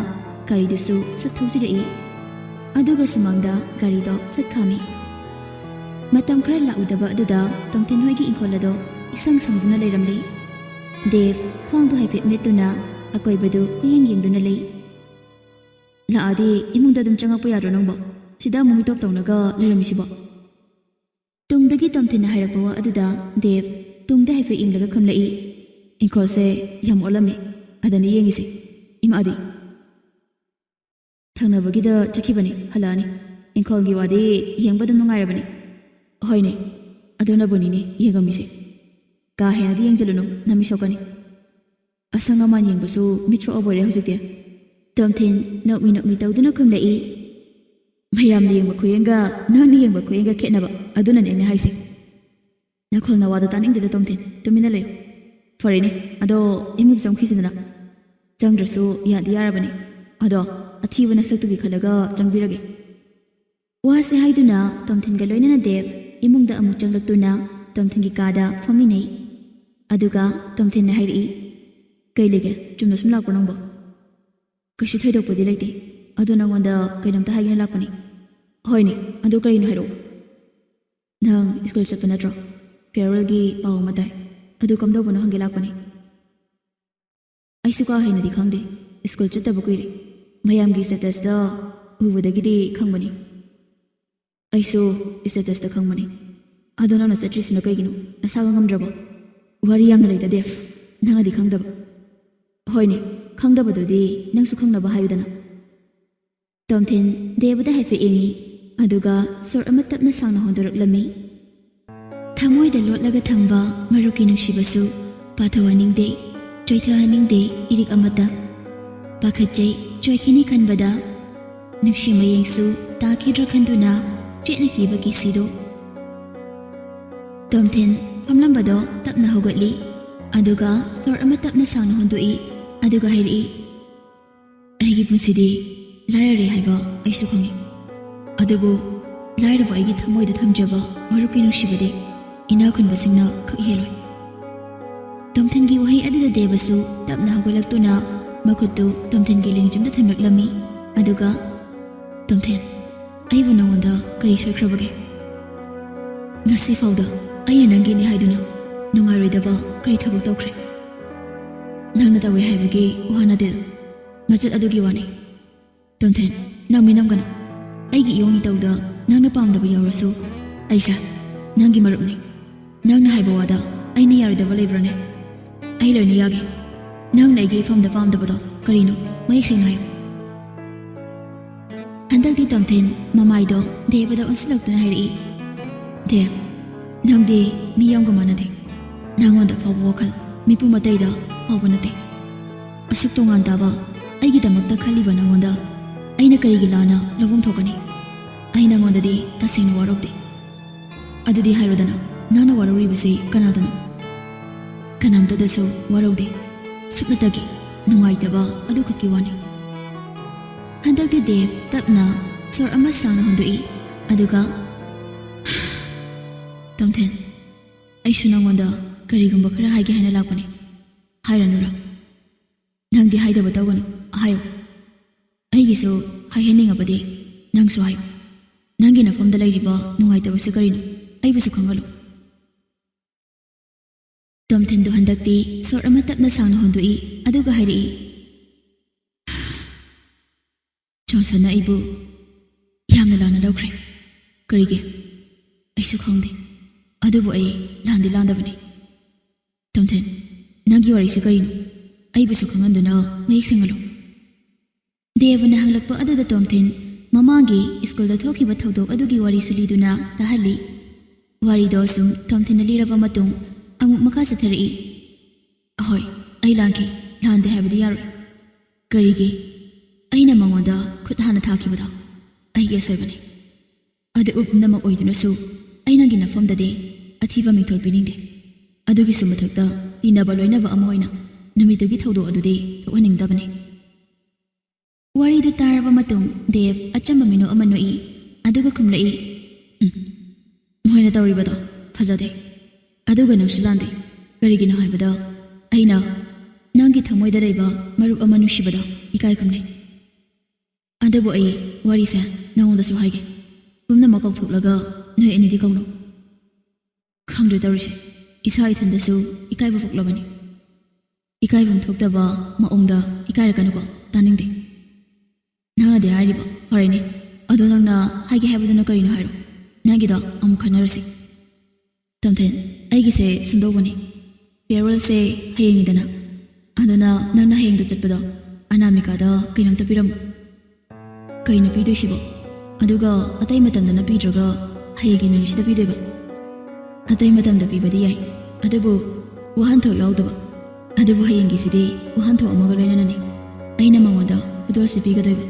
ꯒꯥꯔꯤꯗꯨꯁꯨ ꯁꯠ ꯊꯧꯖꯤꯜꯂꯛꯏ꯫ ꯑꯗꯨꯒ ꯁꯨꯃꯥꯡꯗ ꯒꯥꯔꯤꯗꯣ ꯁꯠ ꯈꯥꯝꯃꯤ꯫ ꯃꯇꯝ ꯈꯔ ꯂꯥꯛꯎꯗꯕ ꯑꯗꯨꯗ ꯇꯣꯝꯊꯤꯟ ꯍꯣꯏꯒꯤ ꯏꯪꯈꯣꯜ ꯑꯗꯣ ꯏꯁꯪ ꯁꯪꯗꯨꯅ ꯂꯩꯔꯝꯂꯤ꯫ ꯗꯦꯕ ꯈ꯭ꯋꯥꯡꯗꯣ ꯍꯥꯏꯐꯦꯠ ꯃꯦꯠꯇꯨꯅ ꯑꯀꯣꯏꯕꯗꯨ ꯀꯣꯏꯌꯦꯡ ꯌꯦꯡꯗꯨꯅ ꯂꯩ꯫ "ꯂꯥꯛꯑꯗꯤ ꯏꯃꯨꯡꯗ ꯑꯗꯨꯝ ꯆꯪꯉꯛꯄ ꯌꯥꯗ꯭ꯔꯣ ꯅꯪꯕꯣ? ꯁꯤꯗ ꯑꯃꯨꯛ ꯃꯤꯇꯣꯞ ꯇꯧꯅꯒ ꯂꯩꯔꯝꯃꯤꯁꯤꯕꯣ?" ꯇꯨꯡꯗꯒꯤ ꯇꯣꯝꯊꯤꯟꯅ ꯍꯥꯏꯔꯛꯄ ꯋꯥ ꯑꯗꯨꯗ ꯗꯦꯕ ꯇꯨꯡꯗ ꯍꯥꯏꯐꯦꯠ ꯌꯦꯡꯂꯒ ꯈꯨꯝꯂꯛꯏ, "ꯏꯪꯈꯣꯜꯁꯦ ꯌꯥꯝ ꯑꯣꯠꯂꯝꯃꯤ, ꯑꯗꯅꯤ ꯌꯦꯡꯉꯤꯁꯦ꯫ ꯏꯃꯥꯗꯤ?" "ꯊꯪꯅꯕꯒꯤꯗ ꯆꯠꯈꯤꯕꯅꯤ, ꯍꯜꯂꯛꯑꯅꯤ꯫ ꯏꯪꯈꯣꯜꯒꯤ ꯋꯥꯗꯤ ꯌꯦꯡꯕ ꯑꯗꯨꯝ ꯅꯨꯡꯉꯥꯏꯔꯕꯅꯤ꯫" "ꯍꯣꯏꯅꯦ, ꯑꯗꯨꯅꯕꯨꯅꯤꯅꯦ ꯌꯦꯡꯉꯝꯃꯤꯁꯦ꯫ ꯀꯥ ꯍꯦꯟꯅꯗꯤ ꯌꯦꯡꯖꯜꯂꯨꯅꯨ, ꯅꯃꯤꯠ ꯁꯣꯛꯀꯅꯤ꯫" ꯑꯁꯪ ꯑꯃꯥꯟ ꯌꯦꯡꯕꯁꯨ ꯃꯤꯠ ꯁꯣꯛꯑꯕꯣꯏꯔꯦ ꯍꯧꯖꯤꯛꯇꯤ꯫ ꯇꯣꯝꯊꯤꯟ ꯅꯣꯛꯃꯤ ꯅꯣꯛꯃꯤ ꯇꯧꯗꯨꯅ ꯈꯨꯝꯂꯛꯏ, "ꯃꯌꯥꯝꯅ ꯌꯦꯡꯕ ꯈꯨꯌꯦꯡꯒ ꯅꯪꯅ ꯌꯦꯡꯕ ꯈꯨꯌꯦꯡꯒ ꯈꯦꯠꯅꯕ ꯑꯗꯨꯅꯅꯦ ꯑꯩꯅ ꯍꯥꯏꯁꯦ꯫" "ꯅꯈꯣꯜ ꯅꯋꯥꯗꯣ ꯇꯥꯅꯤꯡꯗꯦꯗ ꯇꯣꯝꯊꯤꯟ, ꯇꯨꯃꯤꯟꯅ ꯂꯩꯌꯨ꯫" "ꯐꯔꯦꯅꯦ, ꯑꯗꯣ ꯏꯃꯨꯡꯗ ꯆꯪꯈꯤꯁꯤꯗꯅ꯫" "ꯆꯪꯗ꯭ꯔꯁꯨ ꯌꯥꯗꯤ ꯌꯥꯔꯕꯅꯤ꯫ ꯑꯗꯣ ꯑꯊꯤꯕ ꯅꯁꯛꯇꯨꯒꯤ ꯈꯜꯂꯒ ꯆꯪꯕꯤꯔꯒꯦ꯫" ꯋꯥꯁꯦ ꯍꯥꯏꯗꯨꯅ ꯇꯣꯝꯊꯤꯟꯒ ꯂꯣꯏꯅꯅ ꯗꯦꯕ ꯏꯃꯨꯡꯗ ꯑꯃꯨꯛ ꯆꯪꯂꯛꯇꯨꯅ ꯇꯣꯝꯊꯤꯟꯒꯤ ꯀꯥꯗ ꯐꯝꯃꯤꯟꯅꯩ꯫ ꯑꯗꯨꯒ ꯇꯣꯝꯊꯤꯟꯅ ꯍꯥꯏꯔꯛꯏ, "ꯀꯩ ꯂꯩꯒꯦ? ꯆꯨꯝꯅ ꯁꯨꯝ ꯂꯥꯛꯄ꯭ꯔꯣ ꯅꯪꯕꯣ?" "ꯀꯩꯁꯨ ꯊꯣꯏꯗꯣꯛꯄꯗꯤ ꯂꯩꯇꯦ꯫ ꯑꯗꯣ ꯅꯪꯉꯣꯟꯗ ꯀꯩꯅꯣꯝꯇ ꯍꯥꯏꯒꯦꯅ ꯂꯥꯛꯄꯅꯤ꯫" "ꯍꯣꯏꯅꯦ, ꯑꯗꯨ ꯀꯔꯤꯅꯣ ꯍꯥꯏꯔꯛꯑꯣ꯫" "ꯅꯪ ꯁ꯭ꯀꯨꯜ ꯆꯠꯄ ꯅꯠꯇ꯭ꯔꯣ? ꯐꯤꯌꯔꯋꯦꯜꯒꯤ ꯄꯥꯎ ꯑꯃ ꯇꯥꯏ꯫ ꯑꯗꯨ ꯀꯝꯗꯧꯕꯅꯣ ꯍꯪꯒꯦ ꯂꯥꯛꯄꯅꯤ꯫" "ꯑꯩꯁꯨ ꯀꯥ ꯍꯦꯟꯅꯗꯤ ꯈꯪꯗꯦ꯫ ꯁ꯭ꯀꯨꯜ ꯆꯠꯇꯕ ꯀꯨꯏꯔꯦ꯫ ꯃꯌꯥꯝꯒꯤ ꯁ꯭ꯇꯦꯇꯁꯇ ꯎꯕꯗꯒꯤꯗꯤ ꯈꯪꯕꯅꯤ꯫" "ꯑꯩꯁꯨ ꯁ꯭ꯇꯦꯇꯁꯇ ꯈꯪꯕꯅꯤ꯫ ꯑꯗꯣ ꯅꯪꯅ ꯆꯠꯇ꯭ꯔꯤꯁꯤꯅ ꯀꯩꯒꯤꯅꯣ? ꯅꯁꯥꯒ ꯉꯝꯗ꯭ꯔꯕꯣ?" "ꯋꯥꯔꯤ ꯌꯥꯝꯅ ꯂꯩꯗ ꯗꯦꯕ, ꯅꯪꯅꯗꯤ ꯈꯪꯗꯕ꯫" "ꯍꯣꯏꯅꯦ, ꯈꯪꯗꯕꯗꯨꯗꯤ ꯅꯪꯁꯨ ꯈꯪꯅꯕ ꯍꯥꯏꯌꯨꯗꯅ꯫" ꯇꯣꯝꯊꯤꯟ ꯗꯦꯕꯗ ꯍꯥꯏꯐꯦꯠ ꯌꯦꯡꯉꯤ, ꯑꯗꯨꯒ ꯁꯣꯔ ꯑꯃ ꯇꯞꯅ ꯁꯥꯡꯅ ꯍꯣꯟꯗꯣꯔꯛꯂꯝꯃꯤ꯫ ꯊꯃꯣꯏꯗ ꯂꯣꯠꯂꯒ ꯊꯝꯕ ꯃꯔꯨꯞꯀꯤ ꯅꯨꯡꯁꯤꯕꯁꯨ ꯄꯥꯊꯣꯛꯍꯟꯅꯤꯡꯗꯦ, ꯆꯣꯏꯊꯍꯟꯅꯤꯡꯗꯦ ꯏꯔꯤꯛ ꯑꯃꯠꯇ꯫ ꯄꯥꯈꯠꯆꯩ, ꯆꯣꯏꯈꯤꯅꯤ ꯈꯟꯕꯗ꯫ ꯅꯨꯡꯁꯤ ꯃꯌꯦꯡꯁꯨ ꯇꯥꯈꯤꯗ꯭ꯔꯥ ꯈꯟꯗꯨꯅ ꯆꯦꯠꯅ ꯀꯤꯕ ꯀꯤꯁꯤꯗꯨ꯫ ꯇꯣꯝꯊꯤꯟ ꯐꯝꯂꯝꯕꯗꯣ ꯇꯞꯅ ꯍꯧꯒꯠꯂꯤ꯫ ꯑꯗꯨꯒ ꯁꯣꯔ ꯑꯃ ꯇꯞꯅ ꯁꯥꯡꯅ ꯍꯣꯟꯗꯣꯛꯏ, ꯑꯗꯨꯒ ꯍꯥꯏꯔꯛꯏ, "ꯑꯩꯒꯤ ꯄꯨꯟꯁꯤꯗꯤ ꯂꯥꯏꯔꯔꯦ ꯍꯥꯏꯕ ꯑꯩꯁꯨ ꯈꯪꯏ꯫ ꯑꯗꯨꯕꯨ ꯂꯥꯏꯔꯕ ꯑꯩꯒꯤ ꯊꯃꯣꯏꯗ ꯊꯝꯖꯕ ꯃꯔꯨꯞꯀꯤ ꯅꯨꯡꯁꯤꯕꯗꯤ ꯏꯅꯥꯛ ꯈꯨꯟꯕꯁꯤꯡꯅ ꯈꯛ ꯍꯦꯜꯂꯣꯏ꯫" ꯇꯣꯝꯊꯤꯟꯒꯤ ꯋꯥꯍꯩ ꯑꯗꯨꯗ ꯗꯦꯕꯁꯨ ꯇꯞꯅ ꯍꯧꯒꯠꯂꯛꯇꯨꯅ ꯃꯈꯨꯠꯇꯨ ꯇꯣꯝꯊꯤꯟꯒꯤ ꯂꯦꯡꯖꯨꯝꯗ ꯊꯝꯂꯛꯂꯝꯃꯤ꯫ ꯑꯗꯨꯒ, "ꯇꯣꯝꯊꯤꯟ, ꯑꯩꯕꯨ ꯅꯉꯣꯟꯗ ꯀꯔꯤ ꯁꯣꯏꯈ꯭ꯔꯕꯒꯦ? ꯉꯁꯤ ꯐꯥꯎꯗ ꯑꯩꯅ ꯅꯪꯒꯤꯅꯤ ꯍꯥꯏꯗꯨꯅ ꯅꯨꯡꯉꯥꯏꯔꯣꯏꯗꯕ ꯀꯔꯤ ꯊꯕꯛ ꯇꯧꯈ꯭ꯔꯦ? ꯅꯪꯅ ꯇꯧꯋꯦ ꯍꯥꯏꯕꯒꯤ ꯋꯥ ꯅꯠꯇꯦ, ꯃꯆꯠ ꯑꯗꯨꯒꯤ ꯋꯥꯅꯤ꯫ ꯇꯣꯝꯊꯤꯟ, ꯅꯪ ꯃꯤꯅꯝꯒꯅꯨ꯫ ꯑꯩꯒꯤ ꯏꯌꯣꯡ ꯏꯇꯧꯗ ꯅꯪꯅ ꯄꯥꯝꯗꯕ ꯌꯥꯎꯔꯁꯨ, ꯑꯩꯁꯦ ꯅꯪꯒꯤ ꯃꯔꯨꯞꯅꯤ꯫ ꯅꯪꯅ ꯍꯥꯏꯕ ꯋꯥꯗ ꯑꯩꯅ ꯌꯥꯔꯣꯏꯗꯕ ꯂꯩꯕ꯭ꯔꯥꯅꯦ? ꯑꯩ ꯂꯣꯏꯅ ꯌꯥꯒꯦ꯫ ꯅꯪꯅ ꯑꯩꯒꯤ ꯏꯐꯝꯗ ꯄꯥꯝꯗꯕꯗꯣ ꯀꯔꯤꯅꯣ? ꯃꯌꯦꯛ ꯁꯦꯡꯅ ꯍꯥꯏꯌꯨ꯫" ꯍꯟꯗꯛꯇꯤ ꯇꯣꯝꯊꯤꯟ ꯃꯃꯥꯏꯗꯣ ꯗꯦꯕꯗ ꯑꯣꯟꯁꯤꯜꯂꯛꯇꯨꯅ ꯍꯥꯏꯔꯛꯏ, "ꯗꯦꯕ, ꯅꯪꯗꯤ ꯃꯤ ꯑꯃꯒ ꯃꯥꯟꯅꯗꯦ꯫ ꯅꯪꯉꯣꯟꯗ ꯐꯥꯎꯕ ꯋꯥꯈꯜ ꯃꯤꯄꯨꯝ ꯑꯇꯩꯗ ꯐꯥꯎꯕ ꯅꯠꯇꯦ꯫ ꯑꯁꯨꯛ ꯇꯣꯉꯥꯟ ꯇꯥꯕ ꯑꯩꯒꯤꯗꯃꯛꯇ ꯈꯜꯂꯤꯕ ꯅꯪꯉꯣꯟꯗ ꯑꯩꯅ ꯀꯔꯤꯒꯤ ꯂꯥꯟꯅ ꯂꯧꯐꯝ ꯊꯣꯛꯀꯅꯤ? ꯑꯩ ꯅꯪꯉꯣꯟꯗꯗꯤ ꯇꯁꯦꯡꯅ ꯋꯥꯔꯧꯗꯦ꯫" "ꯑꯗꯨꯗꯤ ꯍꯥꯏꯔꯣꯗꯅ, ꯅꯪꯅ ꯋꯥꯔꯧꯔꯤꯕꯁꯤ ꯀꯅꯥꯗꯅꯣ?" "ꯀꯅꯥꯝꯇꯗꯁꯨ ꯋꯥꯔꯧꯗꯦ꯫ ꯁꯨꯞꯅꯇꯒꯤ ꯅꯨꯡꯉꯥꯏꯇꯕ ꯑꯗꯨꯈꯛꯀꯤ ꯋꯥꯅꯤ꯫" ꯍꯟꯗꯛꯇꯤ ꯗꯦꯕ ꯇꯞꯅ ꯁꯣꯔ ꯑꯃ ꯁꯥꯡꯅ ꯍꯣꯟꯗꯣꯛꯏ, ꯑꯗꯨꯒ, "ꯇꯣꯝꯊꯤꯟ, ꯑꯩꯁꯨ ꯅꯪꯉꯣꯟꯗ ꯀꯔꯤꯒꯨꯝꯕ ꯈꯔ ꯍꯥꯏꯒꯦ ꯍꯥꯏꯅ ꯂꯥꯛꯄꯅꯤ꯫ ꯍꯥꯏꯔꯅꯨꯔꯥ? ꯅꯪꯗꯤ ꯍꯥꯏꯗꯕ ꯇꯧꯒꯅꯨ, ꯍꯥꯏꯌꯨ꯫ ꯑꯩꯒꯤꯁꯨ ꯍꯥꯏꯍꯟꯅꯤꯡꯉꯕꯗꯤ ꯅꯪꯁꯨ ꯍꯥꯏꯌꯨ꯫ ꯅꯪꯒꯤ ꯅꯐꯝꯗ ꯂꯩꯔꯤꯕ ꯅꯨꯡꯉꯥꯏꯇꯕꯁꯤ ꯀꯔꯤꯅꯣ? ꯑꯩꯕꯨꯁꯨ ꯈꯪꯍꯜꯂꯨ꯫" ꯇꯣꯝꯊꯤꯟꯗꯨ ꯍꯟꯗꯛꯇꯤ ꯁꯣꯔ ꯑꯃ ꯇꯞꯅ ꯁꯥꯡꯅ ꯍꯣꯟꯗꯣꯛꯏ, ꯑꯗꯨꯒ ꯍꯥꯏꯔꯛꯏ, "ꯖꯣꯟꯁꯟꯅ ꯑꯩꯕꯨ ꯌꯥꯝꯅ ꯂꯥꯟꯅ ꯂꯧꯈ꯭ꯔꯦ꯫" "ꯀꯔꯤꯒꯤ?" "ꯑꯩꯁꯨ ꯈꯪꯗꯦ꯫ ꯑꯗꯨꯕꯨ ꯑꯩ ꯂꯥꯟꯗꯤ ꯂꯥꯟꯗꯕꯅꯤ꯫" "ꯇꯣꯝꯊꯤꯟ, ꯅꯪꯒꯤ ꯋꯥꯔꯤꯁꯤ ꯀꯔꯤꯅꯣ? ꯑꯩꯕꯨꯁꯨ ꯈꯪꯍꯟꯗꯨꯅ ꯃꯌꯦꯛ ꯁꯦꯡꯍꯜꯂꯨ꯫" ꯗꯦꯕꯅ ꯍꯪꯂꯛꯄ ꯑꯗꯨꯗ ꯇꯣꯝꯊꯤꯟ ꯃꯃꯥꯡꯒꯤ ꯁ꯭ꯀꯨꯜꯗ ꯊꯣꯛꯈꯤꯕ ꯊꯧꯗꯣꯛ ꯑꯗꯨꯒꯤ ꯋꯥꯔꯤꯁꯨ ꯂꯤꯗꯨꯅ ꯇꯥꯍꯜꯂꯤ꯫ ꯋꯥꯔꯤꯗꯣ ꯁꯨꯝ ꯇꯣꯝꯊꯤꯟꯅ ꯂꯤꯔꯕ ꯃꯇꯨꯡ ꯑꯃꯨꯛ ꯃꯈꯥ ꯆꯠꯊꯔꯛꯏ꯫ "ꯑꯍꯣꯏ, ꯑꯩ ꯂꯥꯟꯈꯤ꯫ ꯂꯥꯟꯗꯦ ꯍꯥꯏꯕꯗꯤ ꯌꯥꯔꯣꯏ꯫" "ꯀꯔꯤꯒꯤ?" "ꯑꯩꯅ ꯃꯉꯣꯟꯗ ꯈꯨꯠ ꯍꯥꯟꯅ ꯊꯥꯈꯤꯕꯗꯣ ꯑꯩꯒꯤ ꯑꯁꯣꯏꯕꯅꯤ꯫ ꯑꯗꯨ ꯄꯨꯝꯅꯃꯛ ꯑꯣꯏꯗꯨꯅꯁꯨ ꯑꯩ ꯅꯪꯒꯤ ꯅꯐꯝꯗꯗꯤ ꯑꯊꯤꯕ ꯃꯤꯡꯊꯣꯜ ꯄꯤꯅꯤꯡꯗꯦ꯫ ꯑꯗꯨꯒꯤꯁꯨ ꯃꯊꯛꯇ ꯇꯤꯟꯅꯕ ꯂꯣꯏꯅꯕ ꯑꯃ ꯑꯣꯏꯅ ꯅꯨꯃꯤꯠꯇꯨꯒꯤ ꯊꯧꯗꯣꯛ ꯑꯗꯨꯗꯤ ꯊꯣꯛꯍꯟꯅꯤꯡꯗꯕꯅꯤ꯫ ꯋꯥꯔꯤꯗꯨ ꯇꯥꯔꯕ ꯃꯇꯨꯡ ꯗꯦꯕ ꯑꯆꯝꯕ ꯃꯤꯅꯣꯛ ꯑꯃ ꯅꯣꯛꯏ, ꯑꯗꯨꯒ ꯈꯨꯝꯂꯛꯏ, "ꯎꯝ, ꯃꯈꯣꯏꯅ ꯇꯧꯔꯤꯕꯗꯣ ꯐꯖꯗꯦ꯫ ꯑꯗꯨꯒ ꯅꯪꯁꯨ ꯂꯥꯟꯗꯦ꯫ ꯀꯔꯤꯒꯤꯅꯣ ꯍꯥꯏꯕꯗ ꯑꯩꯅ ꯅꯪꯒꯤ ꯊꯃꯣꯏꯗ ꯂꯩꯕ ꯃꯔꯨꯞ ꯑꯃ ꯅꯨꯡꯁꯤꯕꯗꯣ ꯏꯀꯥꯏ ꯈꯨꯝꯅꯩ꯫ ꯑꯗꯨꯕꯨ ꯑꯩ ꯋꯥꯔꯤꯁꯦ ꯅꯉꯣꯟꯗꯁꯨ ꯍꯥꯏꯒꯦ꯫ ꯄꯨꯝꯅꯃꯛ ꯀꯥꯎꯊꯣꯛꯂꯒ ꯅꯣꯏ ꯑꯅꯤꯗꯤ ꯀꯧꯅꯧ꯫" ꯈꯪꯗ꯭ꯔꯦ ꯇꯧꯔꯤꯁꯦ꯫ ꯏꯁꯥ ꯏꯊꯟꯗꯁꯨ ꯏꯀꯥꯏꯕ ꯄꯣꯛꯂꯕꯅꯤ꯫ ꯏꯀꯥꯏꯐꯝ ꯊꯣꯛꯇꯕ ꯃꯑꯣꯡꯗ ꯏꯀꯥꯏꯔꯛꯀꯅꯨꯀꯣ, ꯇꯥꯅꯤꯡꯗꯦ꯫ ꯅꯪꯅꯗꯤ ꯍꯥꯏꯔꯤꯕ, ꯐꯔꯦꯅꯦ꯫ ꯑꯗꯣ ꯅꯪꯅ ꯍꯥꯏꯒꯦ ꯍꯥꯏꯕꯗꯨꯅ ꯀꯔꯤꯅꯣ ꯍꯥꯏꯔꯣ꯫ ꯅꯪꯒꯤꯗꯣ ꯑꯃꯨꯛ ꯈꯟꯅꯔꯁꯤ꯫ ꯇꯣꯝꯊꯤꯟ, ꯑꯩꯒꯤꯁꯦ ꯁꯨꯝꯗꯧꯕꯅꯤ꯫ Farewellꯁꯦ ꯍꯌꯦꯡꯅꯤꯗꯅ꯫ ꯑꯗꯨꯅ ꯅꯪꯅ ꯍꯌꯦꯡꯗꯣ ꯆꯠꯄꯗꯣ ꯑꯅꯥꯃꯤꯀꯥꯗ ꯀꯩꯅꯣꯝꯇ ꯄꯤꯔꯝꯃꯨ꯫ ꯀꯩꯅꯣ ꯄꯤꯗꯣꯏꯁꯤꯕꯣ? ꯑꯗꯨꯒ ꯑꯇꯩ ꯃꯇꯝꯗꯅ ꯄꯤꯗ꯭ꯔꯒ ꯍꯌꯦꯡꯒꯤ ꯅꯨꯃꯤꯠꯁꯤꯗ ꯄꯤꯗꯣꯏꯕ? ꯑꯇꯩ ꯃꯇꯝꯗ ꯄꯤꯕꯗꯤ ꯌꯥꯏ, ꯑꯗꯨꯕꯨ ꯋꯥꯍꯟꯊꯣꯛ ꯌꯥꯎꯗꯕ꯫ ꯑꯗꯨꯕꯨ ꯍꯌꯦꯡꯒꯤꯁꯤꯗꯤ ꯋꯥꯍꯟꯊꯣꯛ ꯑꯃꯒ ꯂꯣꯏꯅꯅꯅꯤ꯫ ꯑꯩꯅ ꯃꯉꯣꯟꯗ ꯈꯨꯗꯣꯜꯁꯤ ꯄꯤꯒꯗꯣꯏꯕ꯫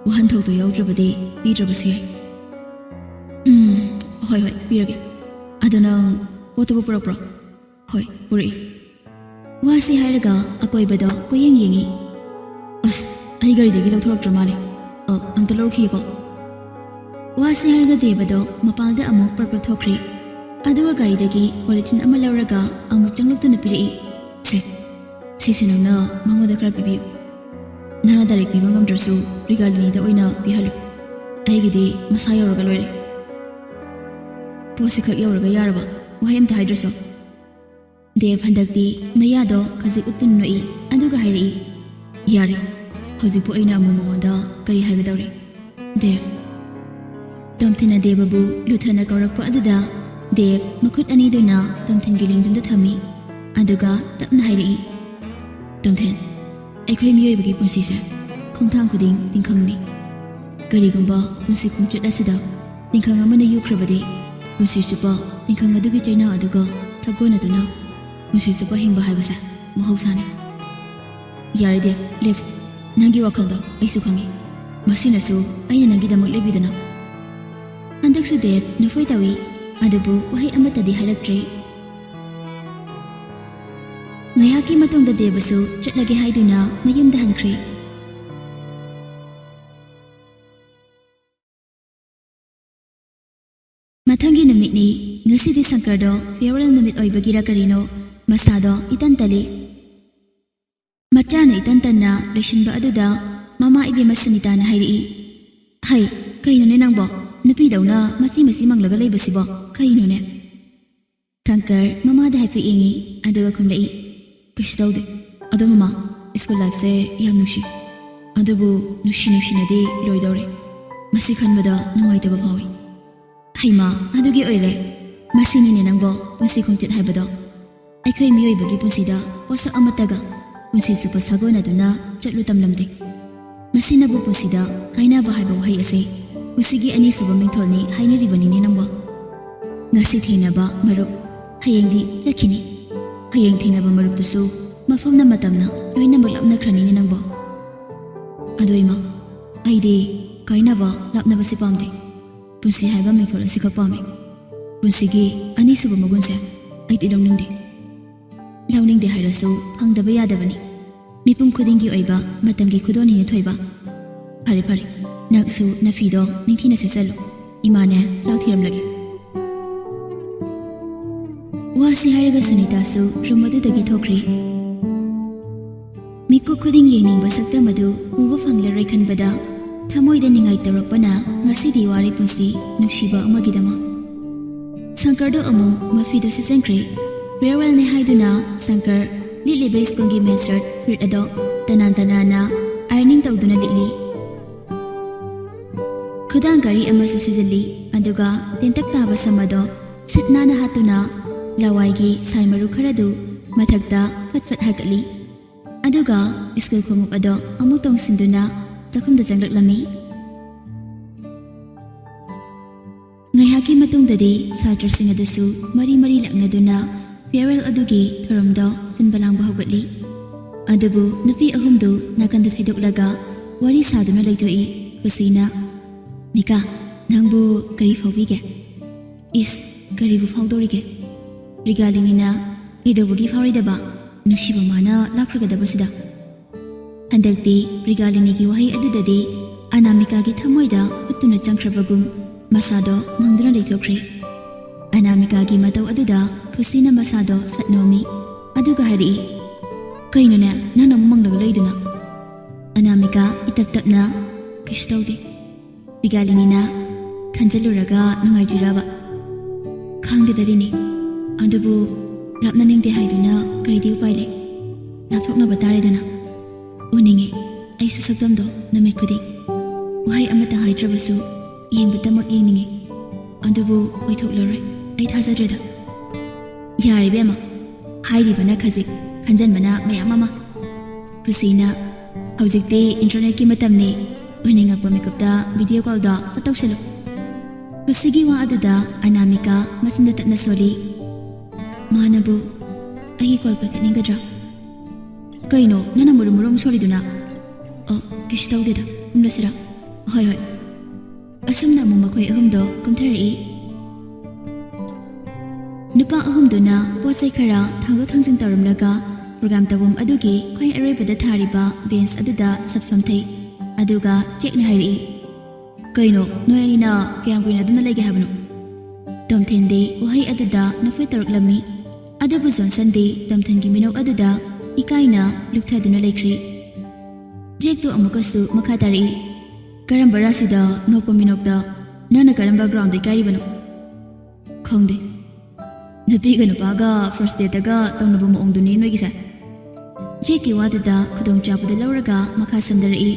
ꯋꯥꯍꯟꯊꯣꯛꯇꯣ ꯌꯥꯎꯗ꯭ꯔꯕꯗꯤ ꯄꯤꯗ꯭ꯔꯕꯁꯨ ꯌꯥꯏ꯫ ꯎꯝ, ꯍꯣꯏ, ꯍꯣꯏ, ꯄꯤꯔꯒꯦ꯫ ꯑꯗꯣ ꯅꯪ ꯄꯣꯠꯇꯨꯕꯨ ꯄꯨꯔꯛꯄ꯭ꯔꯣ? ꯍꯣꯏ, ꯄꯨꯔꯛꯏ꯫ ꯋꯥꯁꯤ ꯍꯥꯏꯔꯒ ꯑꯀꯣꯏꯕꯗ ꯀꯣꯏꯌꯦꯡ ꯌꯦꯡꯏ꯫ ꯑꯁ, ꯑꯩ ꯒꯥꯔꯤꯗꯒꯤ ꯂꯧꯊꯣꯔꯛꯇ꯭ꯔ ꯃꯥꯜꯂꯦ꯫ ꯑ, ꯑꯝꯇ ꯂꯧꯔꯨꯈꯤꯒꯦꯀꯣ꯫ ꯋꯥꯁꯤ ꯍꯥꯏꯔꯒ ꯗꯦꯕꯗꯣ ꯃꯄꯥꯟꯗ ꯑꯃꯨꯛ ꯄ꯭ꯔꯞ ꯄ꯭ꯔꯞ ꯊꯣꯛꯈ꯭ꯔꯦ꯫ ꯑꯗꯨꯒ ꯒꯥꯔꯤꯗꯒꯤ polythene ꯑꯃ ꯂꯧꯔꯒ ꯑꯃꯨꯛ ꯆꯪꯂꯛꯇꯨꯅ ꯄꯤꯔꯛꯏ꯫ "ꯁꯦ, ꯁꯤꯁꯦ ꯅꯪꯅ ꯃꯉꯣꯟꯗ ꯈꯔ ꯄꯤꯕꯤꯌꯨ꯫ ꯅꯪꯅ direct ꯄꯤꯕ ꯉꯝꯗ꯭ꯔꯁꯨ ꯄ꯭ꯔꯤꯒꯥꯂꯤꯅꯤꯗ ꯑꯣꯏꯅ ꯄꯤꯍꯜꯂꯨ꯫ ꯑꯩꯒꯤꯗꯤ ꯃꯁꯥ ꯌꯧꯔꯒ ꯂꯣꯏꯔꯦ꯫ ꯄꯣꯠꯁꯤ ꯈꯛ ꯌꯧꯔꯒ ꯌꯥꯔꯕ? ꯋꯥꯍꯩ ꯑꯝꯇ ꯍꯥꯏꯗ꯭ꯔꯁꯨ?" ꯗꯦꯕ ꯍꯟꯗꯛꯇꯤ ꯃꯌꯥꯗꯣ ꯈꯖꯤꯛ ꯎꯠꯇꯨꯅ ꯅꯣꯛꯏ, ꯑꯗꯨꯒ ꯍꯥꯏꯔꯛꯏ, "ꯌꯥꯔꯦ, ꯍꯧꯖꯤꯛꯄꯨ ꯑꯩꯅ ꯑꯃꯨꯛ ꯃꯉꯣꯟꯗ ꯀꯔꯤ ꯍꯥꯏꯒꯗꯧꯔꯤ?" ꯗꯦꯕ꯫ ꯇꯣꯝꯊꯤꯟꯅ ꯗꯦꯕꯕꯨ ꯂꯨꯊꯅ ꯀꯧꯔꯛꯄ ꯑꯗꯨꯗ ꯗꯦꯕ ꯃꯈꯨꯠ ꯑꯅꯤꯗꯨꯅ ꯇꯣꯝꯊꯤꯟꯒꯤ ꯂꯦꯡꯖꯨꯝꯗ ꯊꯝꯃꯤ, ꯑꯗꯨꯒ ꯇꯞꯅ ꯍꯥꯏꯔꯛꯏ, "ꯇꯣꯝꯊꯤꯟ, ꯑꯩꯈꯣꯏ ꯃꯤꯑꯣꯏꯕꯒꯤ ꯄꯨꯟꯁꯤꯁꯦ ꯈꯣꯡꯊꯥꯡ ꯈꯨꯗꯤꯡ ꯇꯤꯡꯈꯪꯅꯤ꯫ ꯀꯔꯤꯒꯨꯝꯕ ꯄꯨꯟꯁꯤ ꯈꯣꯡꯆꯠ ꯑꯁꯤꯗ ꯇꯤꯡꯈꯪ ꯑꯃꯅ ꯌꯨꯈ꯭ꯔꯕꯗꯤ, ꯄꯨꯟꯁꯤ ꯆꯨꯞꯄ ꯇꯤꯡꯈꯪ ꯑꯗꯨꯒꯤ ꯆꯩꯅꯥ ꯑꯗꯨꯒ ꯁꯥꯒꯣꯟꯅꯗꯨꯅ ꯄꯨꯟꯁꯤ ꯆꯨꯞꯄ ꯍꯤꯡꯕ ꯍꯥꯏꯕꯁꯦ ꯃꯍꯧꯁꯥꯅꯤ꯫" "ꯌꯥꯔꯦ ꯗꯦꯕ, ꯂꯦꯞꯄꯨ꯫ ꯅꯪꯒꯤ ꯋꯥꯈꯜꯗꯣ ꯑꯩꯁꯨ ꯈꯪꯏ꯫ ꯃꯁꯤꯅꯁꯨ ꯑꯩꯅ ꯅꯪꯒꯤꯗꯃꯛ ꯂꯦꯞꯄꯤꯗꯅ꯫" ꯍꯟꯗꯛꯁꯨ ꯗꯦꯕ ꯅꯐꯣꯏ ꯇꯧꯏ, ꯑꯗꯨꯕꯨ ꯋꯥꯍꯩ ꯑꯃꯠꯇꯗꯤ ꯍꯥꯏꯔꯛꯇ꯭ꯔꯦ꯫ ꯉꯥꯏꯍꯥꯛꯀꯤ ꯃꯇꯨꯡꯗ ꯗꯦꯕꯁꯨ ꯆꯠꯂꯒꯦ ꯍꯥꯏꯗꯨꯅ ꯃꯌꯨꯝꯗ ꯍꯟꯈ꯭ꯔꯦ꯫ ꯃꯊꯪꯒꯤ ꯅꯨꯃꯤꯠꯅꯤ꯫ ꯉꯁꯤꯗꯤ ꯁꯪꯀꯔꯗꯣ farewell ꯅꯨꯃꯤꯠ ꯑꯣꯏꯕꯒꯤꯔ ꯀꯔꯤꯅꯣ, ꯃꯁꯥꯗꯣ ꯏꯇꯟ ꯇꯜꯂꯤ꯫ ꯃꯆꯥꯅ ꯏꯇꯟ ꯇꯟꯅ ꯂꯣꯏꯁꯤꯟꯕ ꯑꯗꯨꯗ ꯃꯃꯥ ꯏꯕꯦꯝꯃ ꯁꯨꯅꯤꯇꯥꯅ ꯍꯥꯏꯔꯛꯏ, "ꯍꯩ, ꯀꯩꯅꯣꯅꯦ ꯅꯪꯕꯣ? ꯅꯨꯄꯤꯗꯧꯅ ꯃꯆꯤ ꯃꯆꯤ ꯃꯪꯂꯒ ꯂꯩꯕꯁꯤꯕꯣ ꯀꯩꯅꯣꯅꯦ?" ꯁꯪꯀꯔ ꯃꯃꯥꯗ ꯍꯥꯏꯐꯦꯠ ꯌꯦꯡꯉꯤ, ꯑꯗꯨꯒ ꯈꯨꯝꯂꯛꯏ, "ꯀꯩꯁꯨ ꯇꯧꯗꯦ꯫ ꯑꯗꯣ ꯃꯃꯥ, school lifeꯁꯦ ꯌꯥꯝ ꯅꯨꯡꯁꯤ꯫ ꯑꯗꯨꯕꯨ ꯅꯨꯡꯁꯤ ꯅꯨꯡꯁꯤꯅꯗꯤ ꯂꯣꯏꯗꯧꯔꯦ꯫ ꯃꯁꯤ ꯈꯟꯕꯗ ꯅꯨꯡꯉꯥꯏꯇꯕ ꯐꯥꯎꯏ꯫" "ꯍꯩꯃꯥ, ꯑꯗꯨꯒꯤ ꯑꯣꯏꯔꯦ꯫ ꯃꯁꯤꯅꯤꯅꯦ ꯅꯪꯕꯣ ꯄꯨꯟꯁꯤ ꯈꯣꯡꯆꯠ ꯍꯥꯏꯕꯗꯣ꯫ ꯑꯩꯈꯣꯏ ꯃꯤꯑꯣꯏꯕꯒꯤ ꯄꯨꯟꯁꯤꯗ ꯄꯣꯠꯁꯛ ꯑꯃꯠꯇꯒ ꯄꯨꯟꯁꯤ ꯆꯨꯞꯄ ꯁꯥꯒꯣꯟꯅꯗꯨꯅ ꯆꯠꯂꯨ ꯇꯝꯂꯝꯗꯦ꯫ ꯃꯁꯤꯅꯕꯨ ꯄꯨꯟꯁꯤꯗ ꯀꯥꯏꯅꯕ ꯍꯥꯏꯕ ꯋꯥꯍꯩ ꯑꯁꯦ ꯄꯨꯟꯁꯤꯒꯤ ꯑꯅꯤꯁꯨꯕ ꯃꯤꯡꯊꯣꯜꯅꯤ ꯍꯥꯏꯅꯔꯤꯕꯅꯤꯅꯦ ꯅꯪꯕꯣ꯫ ꯉꯁꯤ ꯊꯦꯡꯅꯕ ꯃꯔꯨꯞ ꯍꯌꯦꯡꯗꯤ ꯆꯠꯈꯤꯅꯤ꯫ ꯍꯌꯦꯡ ꯊꯦꯡꯅꯕ ꯃꯔꯨꯞꯇꯨꯁꯨ ꯃꯐꯝꯅ ꯃꯇꯝꯅ ꯂꯣꯏꯅꯃꯛ ꯂꯥꯞꯅꯈ꯭ꯔꯅꯤꯅꯦ ꯅꯪꯕꯣ꯫" "ꯑꯗꯣ ꯏꯃꯥ, ꯑꯩꯗꯤ ꯀꯥꯏꯅꯕ ꯂꯥꯞꯅꯕꯁꯤ ꯄꯥꯝꯗꯦ꯫ ꯄꯨꯟꯁꯤ ꯍꯥꯏꯕ ꯃꯤꯡꯊꯣꯜ ꯑꯁꯤꯈꯛ ꯄꯥꯝꯃꯤ꯫ ꯄꯨꯟꯁꯤꯒꯤ ꯑꯅꯤꯁꯨꯕ ꯃꯒꯨꯟꯁꯦ ꯑꯩꯗꯤ ꯂꯧꯅꯤꯡꯗꯦ꯫" "ꯂꯧꯅꯤꯡꯗꯦ ꯍꯥꯏꯔꯁꯨ ꯐꯪꯗꯕ ꯌꯥꯗꯕꯅꯤ꯫ ꯃꯤꯄꯨꯝ ꯈꯨꯗꯤꯡꯒꯤ ꯑꯣꯏꯕ ꯃꯇꯝꯒꯤ ꯈꯨꯗꯣꯜꯅꯤꯅꯦ ꯊꯣꯏꯕ꯫ ꯐꯔꯦ ꯐꯔꯦ, ꯅꯪꯁꯨ ꯅꯐꯤꯗꯣ ꯅꯤꯡꯊꯤꯅ ꯁꯦꯠꯆꯜꯂꯨ꯫ ꯏꯃꯥꯅꯦ ꯆꯥꯛ ꯊꯤꯔꯝꯂꯒꯦ꯫" ꯋꯥꯁꯤ ꯍꯥꯏꯔꯒ ꯁꯨꯅꯤꯇꯥꯁꯨ room ꯑꯗꯨꯗꯒꯤ ꯊꯣꯛꯈ꯭ꯔꯦ꯫ ꯃꯤꯀꯨꯞ ꯈꯨꯗꯤꯡ ꯌꯦꯡꯅꯤꯡꯕ ꯁꯛꯇꯝ ꯑꯗꯨ ꯎꯕ ꯐꯪꯂꯔꯣꯏ ꯈꯟꯕꯗ ꯊꯃꯣꯏꯗ ꯅꯤꯡꯉꯥꯏ ꯇꯧꯔꯛꯄꯅ ꯉꯁꯤꯗꯤ ꯋꯥꯔꯦ ꯄꯨꯟꯁꯤ ꯅꯨꯡꯁꯤꯕ ꯑꯃꯒꯤꯗꯃꯛ꯫ ꯁꯪꯀꯔꯗꯣ ꯑꯃꯨꯛ ꯃꯐꯤꯗꯣ ꯁꯤꯠꯆꯟꯈ꯭ꯔꯦ꯫ Farewellꯅꯦ ꯍꯥꯏꯗꯨꯅ ꯁꯪꯀꯔ ꯂꯤꯠꯂꯤꯕ schoolꯒꯤ men's shirt ꯐꯨꯔꯤꯠ ꯑꯗꯣ ꯇꯅꯥꯟ ꯇꯅꯥꯟꯅ ironing ꯇꯧꯗꯨꯅ ꯂꯤꯠꯂꯤ꯫ ꯈꯨꯗꯥꯡ ꯘꯔꯤ ꯑꯃꯁꯨ ꯁꯤꯖꯤꯜꯂꯤ, ꯑꯗꯨꯒ ꯇꯦꯟꯇꯛ ꯇꯥꯕ ꯁꯝ ꯑꯗꯣ ꯁꯤꯠ ꯅꯥꯟꯅ ꯍꯥꯠꯇꯨꯅ ꯂꯋꯥꯏꯒꯤ ꯁꯥꯏ ꯃꯔꯨ ꯈꯔꯗꯨ ꯃꯊꯛꯇ ꯐꯠ ꯐꯠ ꯍꯥꯏꯒꯠꯂꯤ꯫ ꯑꯗꯨꯒ school ꯈꯣꯡꯎꯞ ꯑꯗꯣ ꯑꯃꯨꯛ ꯇꯣꯡꯁꯤꯟꯗꯨꯅ ꯆꯥꯛꯈꯨꯝꯗ ꯆꯪꯂꯛꯂꯝꯃꯤ꯫ ꯉꯥꯏꯍꯥꯛꯀꯤ ꯃꯇꯨꯡꯗꯗꯤ ꯁꯥꯇ꯭ꯔꯁꯤꯡ ꯑꯗꯨꯁꯨ ꯃꯔꯤ ꯃꯔꯤ ꯂꯥꯛꯅꯗꯨꯅ farewell ꯑꯗꯨꯒꯤ ꯊꯧꯔꯝꯗꯣ ꯁꯤꯟꯕ ꯂꯥꯡꯕ ꯍꯧꯒꯠꯂꯤ꯫ ꯑꯗꯨꯕꯨ ꯅꯨꯄꯤ ꯑꯍꯨꯝꯗꯨ ꯅꯥꯀꯟꯗ ꯊꯩꯗꯣꯛꯂꯒ ꯋꯥꯔꯤ ꯁꯥꯗꯨꯅ ꯂꯩꯊꯣꯛꯏ꯫ ꯈꯨꯁꯤꯅ, "ꯃꯤꯀꯥ, ꯅꯪꯕꯨ ꯀꯔꯤ ꯐꯥꯎꯕꯤꯒꯦ?" "ꯏꯁ, ꯀꯔꯤꯕꯨ ꯐꯥꯎꯗꯧꯔꯤꯒꯦ? ꯔꯤꯒꯥꯂꯤꯅꯤꯅ ꯀꯩꯗꯧꯕꯒꯤ ꯐꯥꯎꯔꯣꯏꯗꯕ? ꯅꯨꯡꯁꯤꯕ ꯃꯥꯅ ꯂꯥꯛꯈ꯭ꯔꯒꯗꯕꯁꯤꯗ꯫ ꯍꯟꯗꯛꯇꯤ ꯄ꯭ꯔꯤꯒꯥꯂꯤꯅꯤꯒꯤ ꯋꯥꯍꯩ ꯑꯗꯨꯗꯗꯤ ꯑꯅꯥꯃꯤꯀꯥꯒꯤ ꯊꯃꯣꯏꯗ ꯍꯨꯠꯇꯨꯅ ꯆꯪꯈ꯭ꯔꯕꯒꯨꯝ ꯃꯁꯥꯗꯣ ꯉꯝꯗꯨꯅ ꯂꯩꯊꯣꯛꯈ꯭ꯔꯦ꯫ ꯑꯅꯥꯃꯤꯀꯥꯒꯤ ꯃꯇꯧ ꯑꯗꯨꯗ ꯈꯨꯁꯤꯅ ꯃꯁꯥꯗꯣ ꯁꯠ ꯅꯣꯝꯃꯤ꯫ ꯑꯗꯨꯒ ꯍꯥꯏꯔꯛꯏ, "ꯀꯩꯅꯣꯅꯦ, ꯅꯪꯅ ꯑꯃꯨꯛ ꯃꯪꯂꯒ ꯂꯩꯗꯨꯅ?" ꯑꯅꯥꯃꯤꯀꯥ ꯏꯇꯞ ꯇꯞꯅ, "ꯀꯩꯁꯨ ꯇꯧꯗꯦ꯫" ꯄ꯭ꯔꯤꯒꯥꯂꯤꯅꯤꯅ, "ꯈꯟꯖꯤꯜꯂꯨꯔꯒ ꯅꯨꯡꯉꯥꯏꯇ꯭ꯔꯤꯔꯕ?" "ꯈꯪꯗꯦꯗ ꯔꯤꯅꯤ, ꯑꯗꯨꯕꯨ ꯂꯥꯞꯅꯅꯤꯡꯗꯦ ꯍꯥꯏꯗꯨꯅ ꯀꯔꯤꯗꯤ ꯎꯄꯥꯏ ꯂꯩ? ꯂꯥꯞꯊꯣꯛꯅꯕ ꯇꯥꯔꯦꯗꯅ꯫ ꯎꯅꯤꯡꯉꯤ ꯑꯩꯁꯨ ꯁꯛꯇꯝꯗꯣ ꯅꯨꯃꯤꯠ ꯈꯨꯗꯤꯡ꯫ ꯋꯥꯍꯩ ꯑꯃꯠꯇ ꯍꯥꯏꯗ꯭ꯔꯕꯁꯨ ꯌꯦꯡꯕꯇꯃꯛ ꯌꯦꯡꯅꯤꯡꯉꯤ꯫ ꯑꯗꯨꯕꯨ ꯑꯣꯏꯊꯣꯛꯂꯔꯣꯏ, ꯑꯩ ꯊꯥꯖꯗ꯭ꯔꯦꯗ꯫" "ꯌꯥꯔꯦ ꯏꯕꯦꯝꯃ, ꯍꯥꯏꯔꯤꯕꯅ ꯈꯖꯤꯛ, ꯈꯟꯖꯟꯕꯅ ꯃꯌꯥꯝ ꯑꯃ꯫" ꯈꯨꯁꯤꯅ, "ꯍꯧꯖꯤꯛꯇꯤ ꯏꯟꯇꯔꯅꯦꯠꯀꯤ ꯃꯇꯝꯅꯤ, ꯎꯅꯤꯡꯉꯛꯄ ꯃꯤꯀꯨꯞꯇ ꯚꯤꯗꯤꯑꯣ ꯀꯣꯜꯗꯣ ꯁꯠ ꯇꯧꯁꯜꯂꯨ꯫" ꯈꯨꯁꯤꯒꯤ ꯋꯥ ꯑꯗꯨꯗ ꯑꯅꯥꯃꯤꯀꯥ ꯃꯆꯤꯟꯗ ꯇꯠꯅ ꯁꯣꯜꯂꯤ꯫ "ꯃꯥꯅꯕꯨ ꯑꯩꯒꯤ ꯀꯣꯜ ꯄꯥꯏꯈꯠꯅꯤꯡꯒꯗ꯭ꯔꯥ?" "ꯀꯩꯅꯣ ꯅꯪꯅ ꯃꯨꯔꯨꯝ ꯃꯨꯔꯨꯝ ꯁꯣꯜꯂꯤꯗꯨꯅ?" "ꯑ, ꯀꯩꯁꯨ ꯇꯧꯗꯦꯗ, ꯀꯨꯝꯂꯁꯤꯔꯥ?" "ꯍꯣꯏ, ꯍꯣꯏ꯫" ꯑꯁꯨꯝꯅ ꯑꯃꯨꯛ ꯃꯈꯣꯏ ꯑꯍꯨꯝꯗꯣ ꯀꯨꯝꯊꯔꯛꯏ꯫ ꯅꯨꯄꯥ ꯑꯍꯨꯝꯗꯨꯅ ꯄꯣꯠ ꯆꯩ ꯈꯔ ꯊꯥꯡꯗꯣꯛ ꯊꯥꯡꯖꯤꯟ ꯇꯧꯔꯝꯂꯒ ꯄ꯭ꯔꯣꯒ꯭ꯔꯥꯝ ꯇꯧꯐꯝ ꯑꯗꯨꯒꯤ ꯈ꯭ꯋꯥꯏ ꯑꯔꯣꯏꯕꯗ ꯊꯥꯔꯤꯕ ꯕꯦꯟꯁ ꯑꯗꯨꯗ ꯁꯠ ꯐꯝꯊꯩ꯫ ꯑꯗꯨꯒ ꯖꯦꯛꯅ ꯍꯥꯏꯔꯛꯏ, "ꯀꯩꯅꯣ, ꯅꯣꯏ ꯑꯅꯤꯅ ꯀꯌꯥꯝ ꯀꯨꯏꯅ ꯑꯗꯨꯝꯅ ꯂꯩꯒꯦ ꯍꯥꯏꯕꯅꯣ?" ꯇꯣꯝꯊꯤꯟꯗꯤ ꯋꯥꯍꯩ ꯑꯗꯨꯗ ꯅꯣꯛꯐꯦꯠ ꯇꯧꯔꯛꯂꯝꯃꯤ꯫ ꯑꯗꯨꯕꯨ ꯖꯣꯟꯁꯟꯗꯤ ꯇꯣꯝꯊꯤꯟꯒꯤ ꯃꯤꯅꯣꯛ ꯑꯗꯨꯗ ꯏꯀꯥꯏꯅ ꯂꯨꯞꯊꯗꯨꯅ ꯂꯩꯈ꯭ꯔꯦ꯫ ꯖꯦꯛꯇꯨ ꯑꯃꯨꯛꯀꯁꯨ ꯃꯈꯥ ꯇꯥꯔꯛꯏ, "ꯀꯔꯝꯕ ꯔꯥꯁꯤꯗ ꯅꯣꯛꯄ ꯃꯤꯅꯣꯛꯇ ꯅꯪꯅ ꯀꯔꯝꯕ ꯒ꯭ꯔꯥꯎꯟꯗ ꯏꯀꯥꯏꯔꯤꯕꯅꯣ?" "ꯈꯪꯗꯦ꯫ ꯅꯨꯄꯤꯒ ꯅꯨꯄꯥꯒ ꯐꯥꯔꯁ ꯗꯦꯠꯇꯒ ꯇꯧꯅꯕ ꯃꯑꯣꯡꯗꯨꯅꯤ ꯅꯣꯏꯒꯤꯁꯦ?" ꯖꯦꯛꯀꯤ ꯋꯥꯗꯨꯗ ꯈꯨꯗꯣꯡꯆꯥꯕꯗꯨ ꯂꯧꯔꯒ ꯃꯈꯥ ꯁꯝꯗꯔꯛꯏ,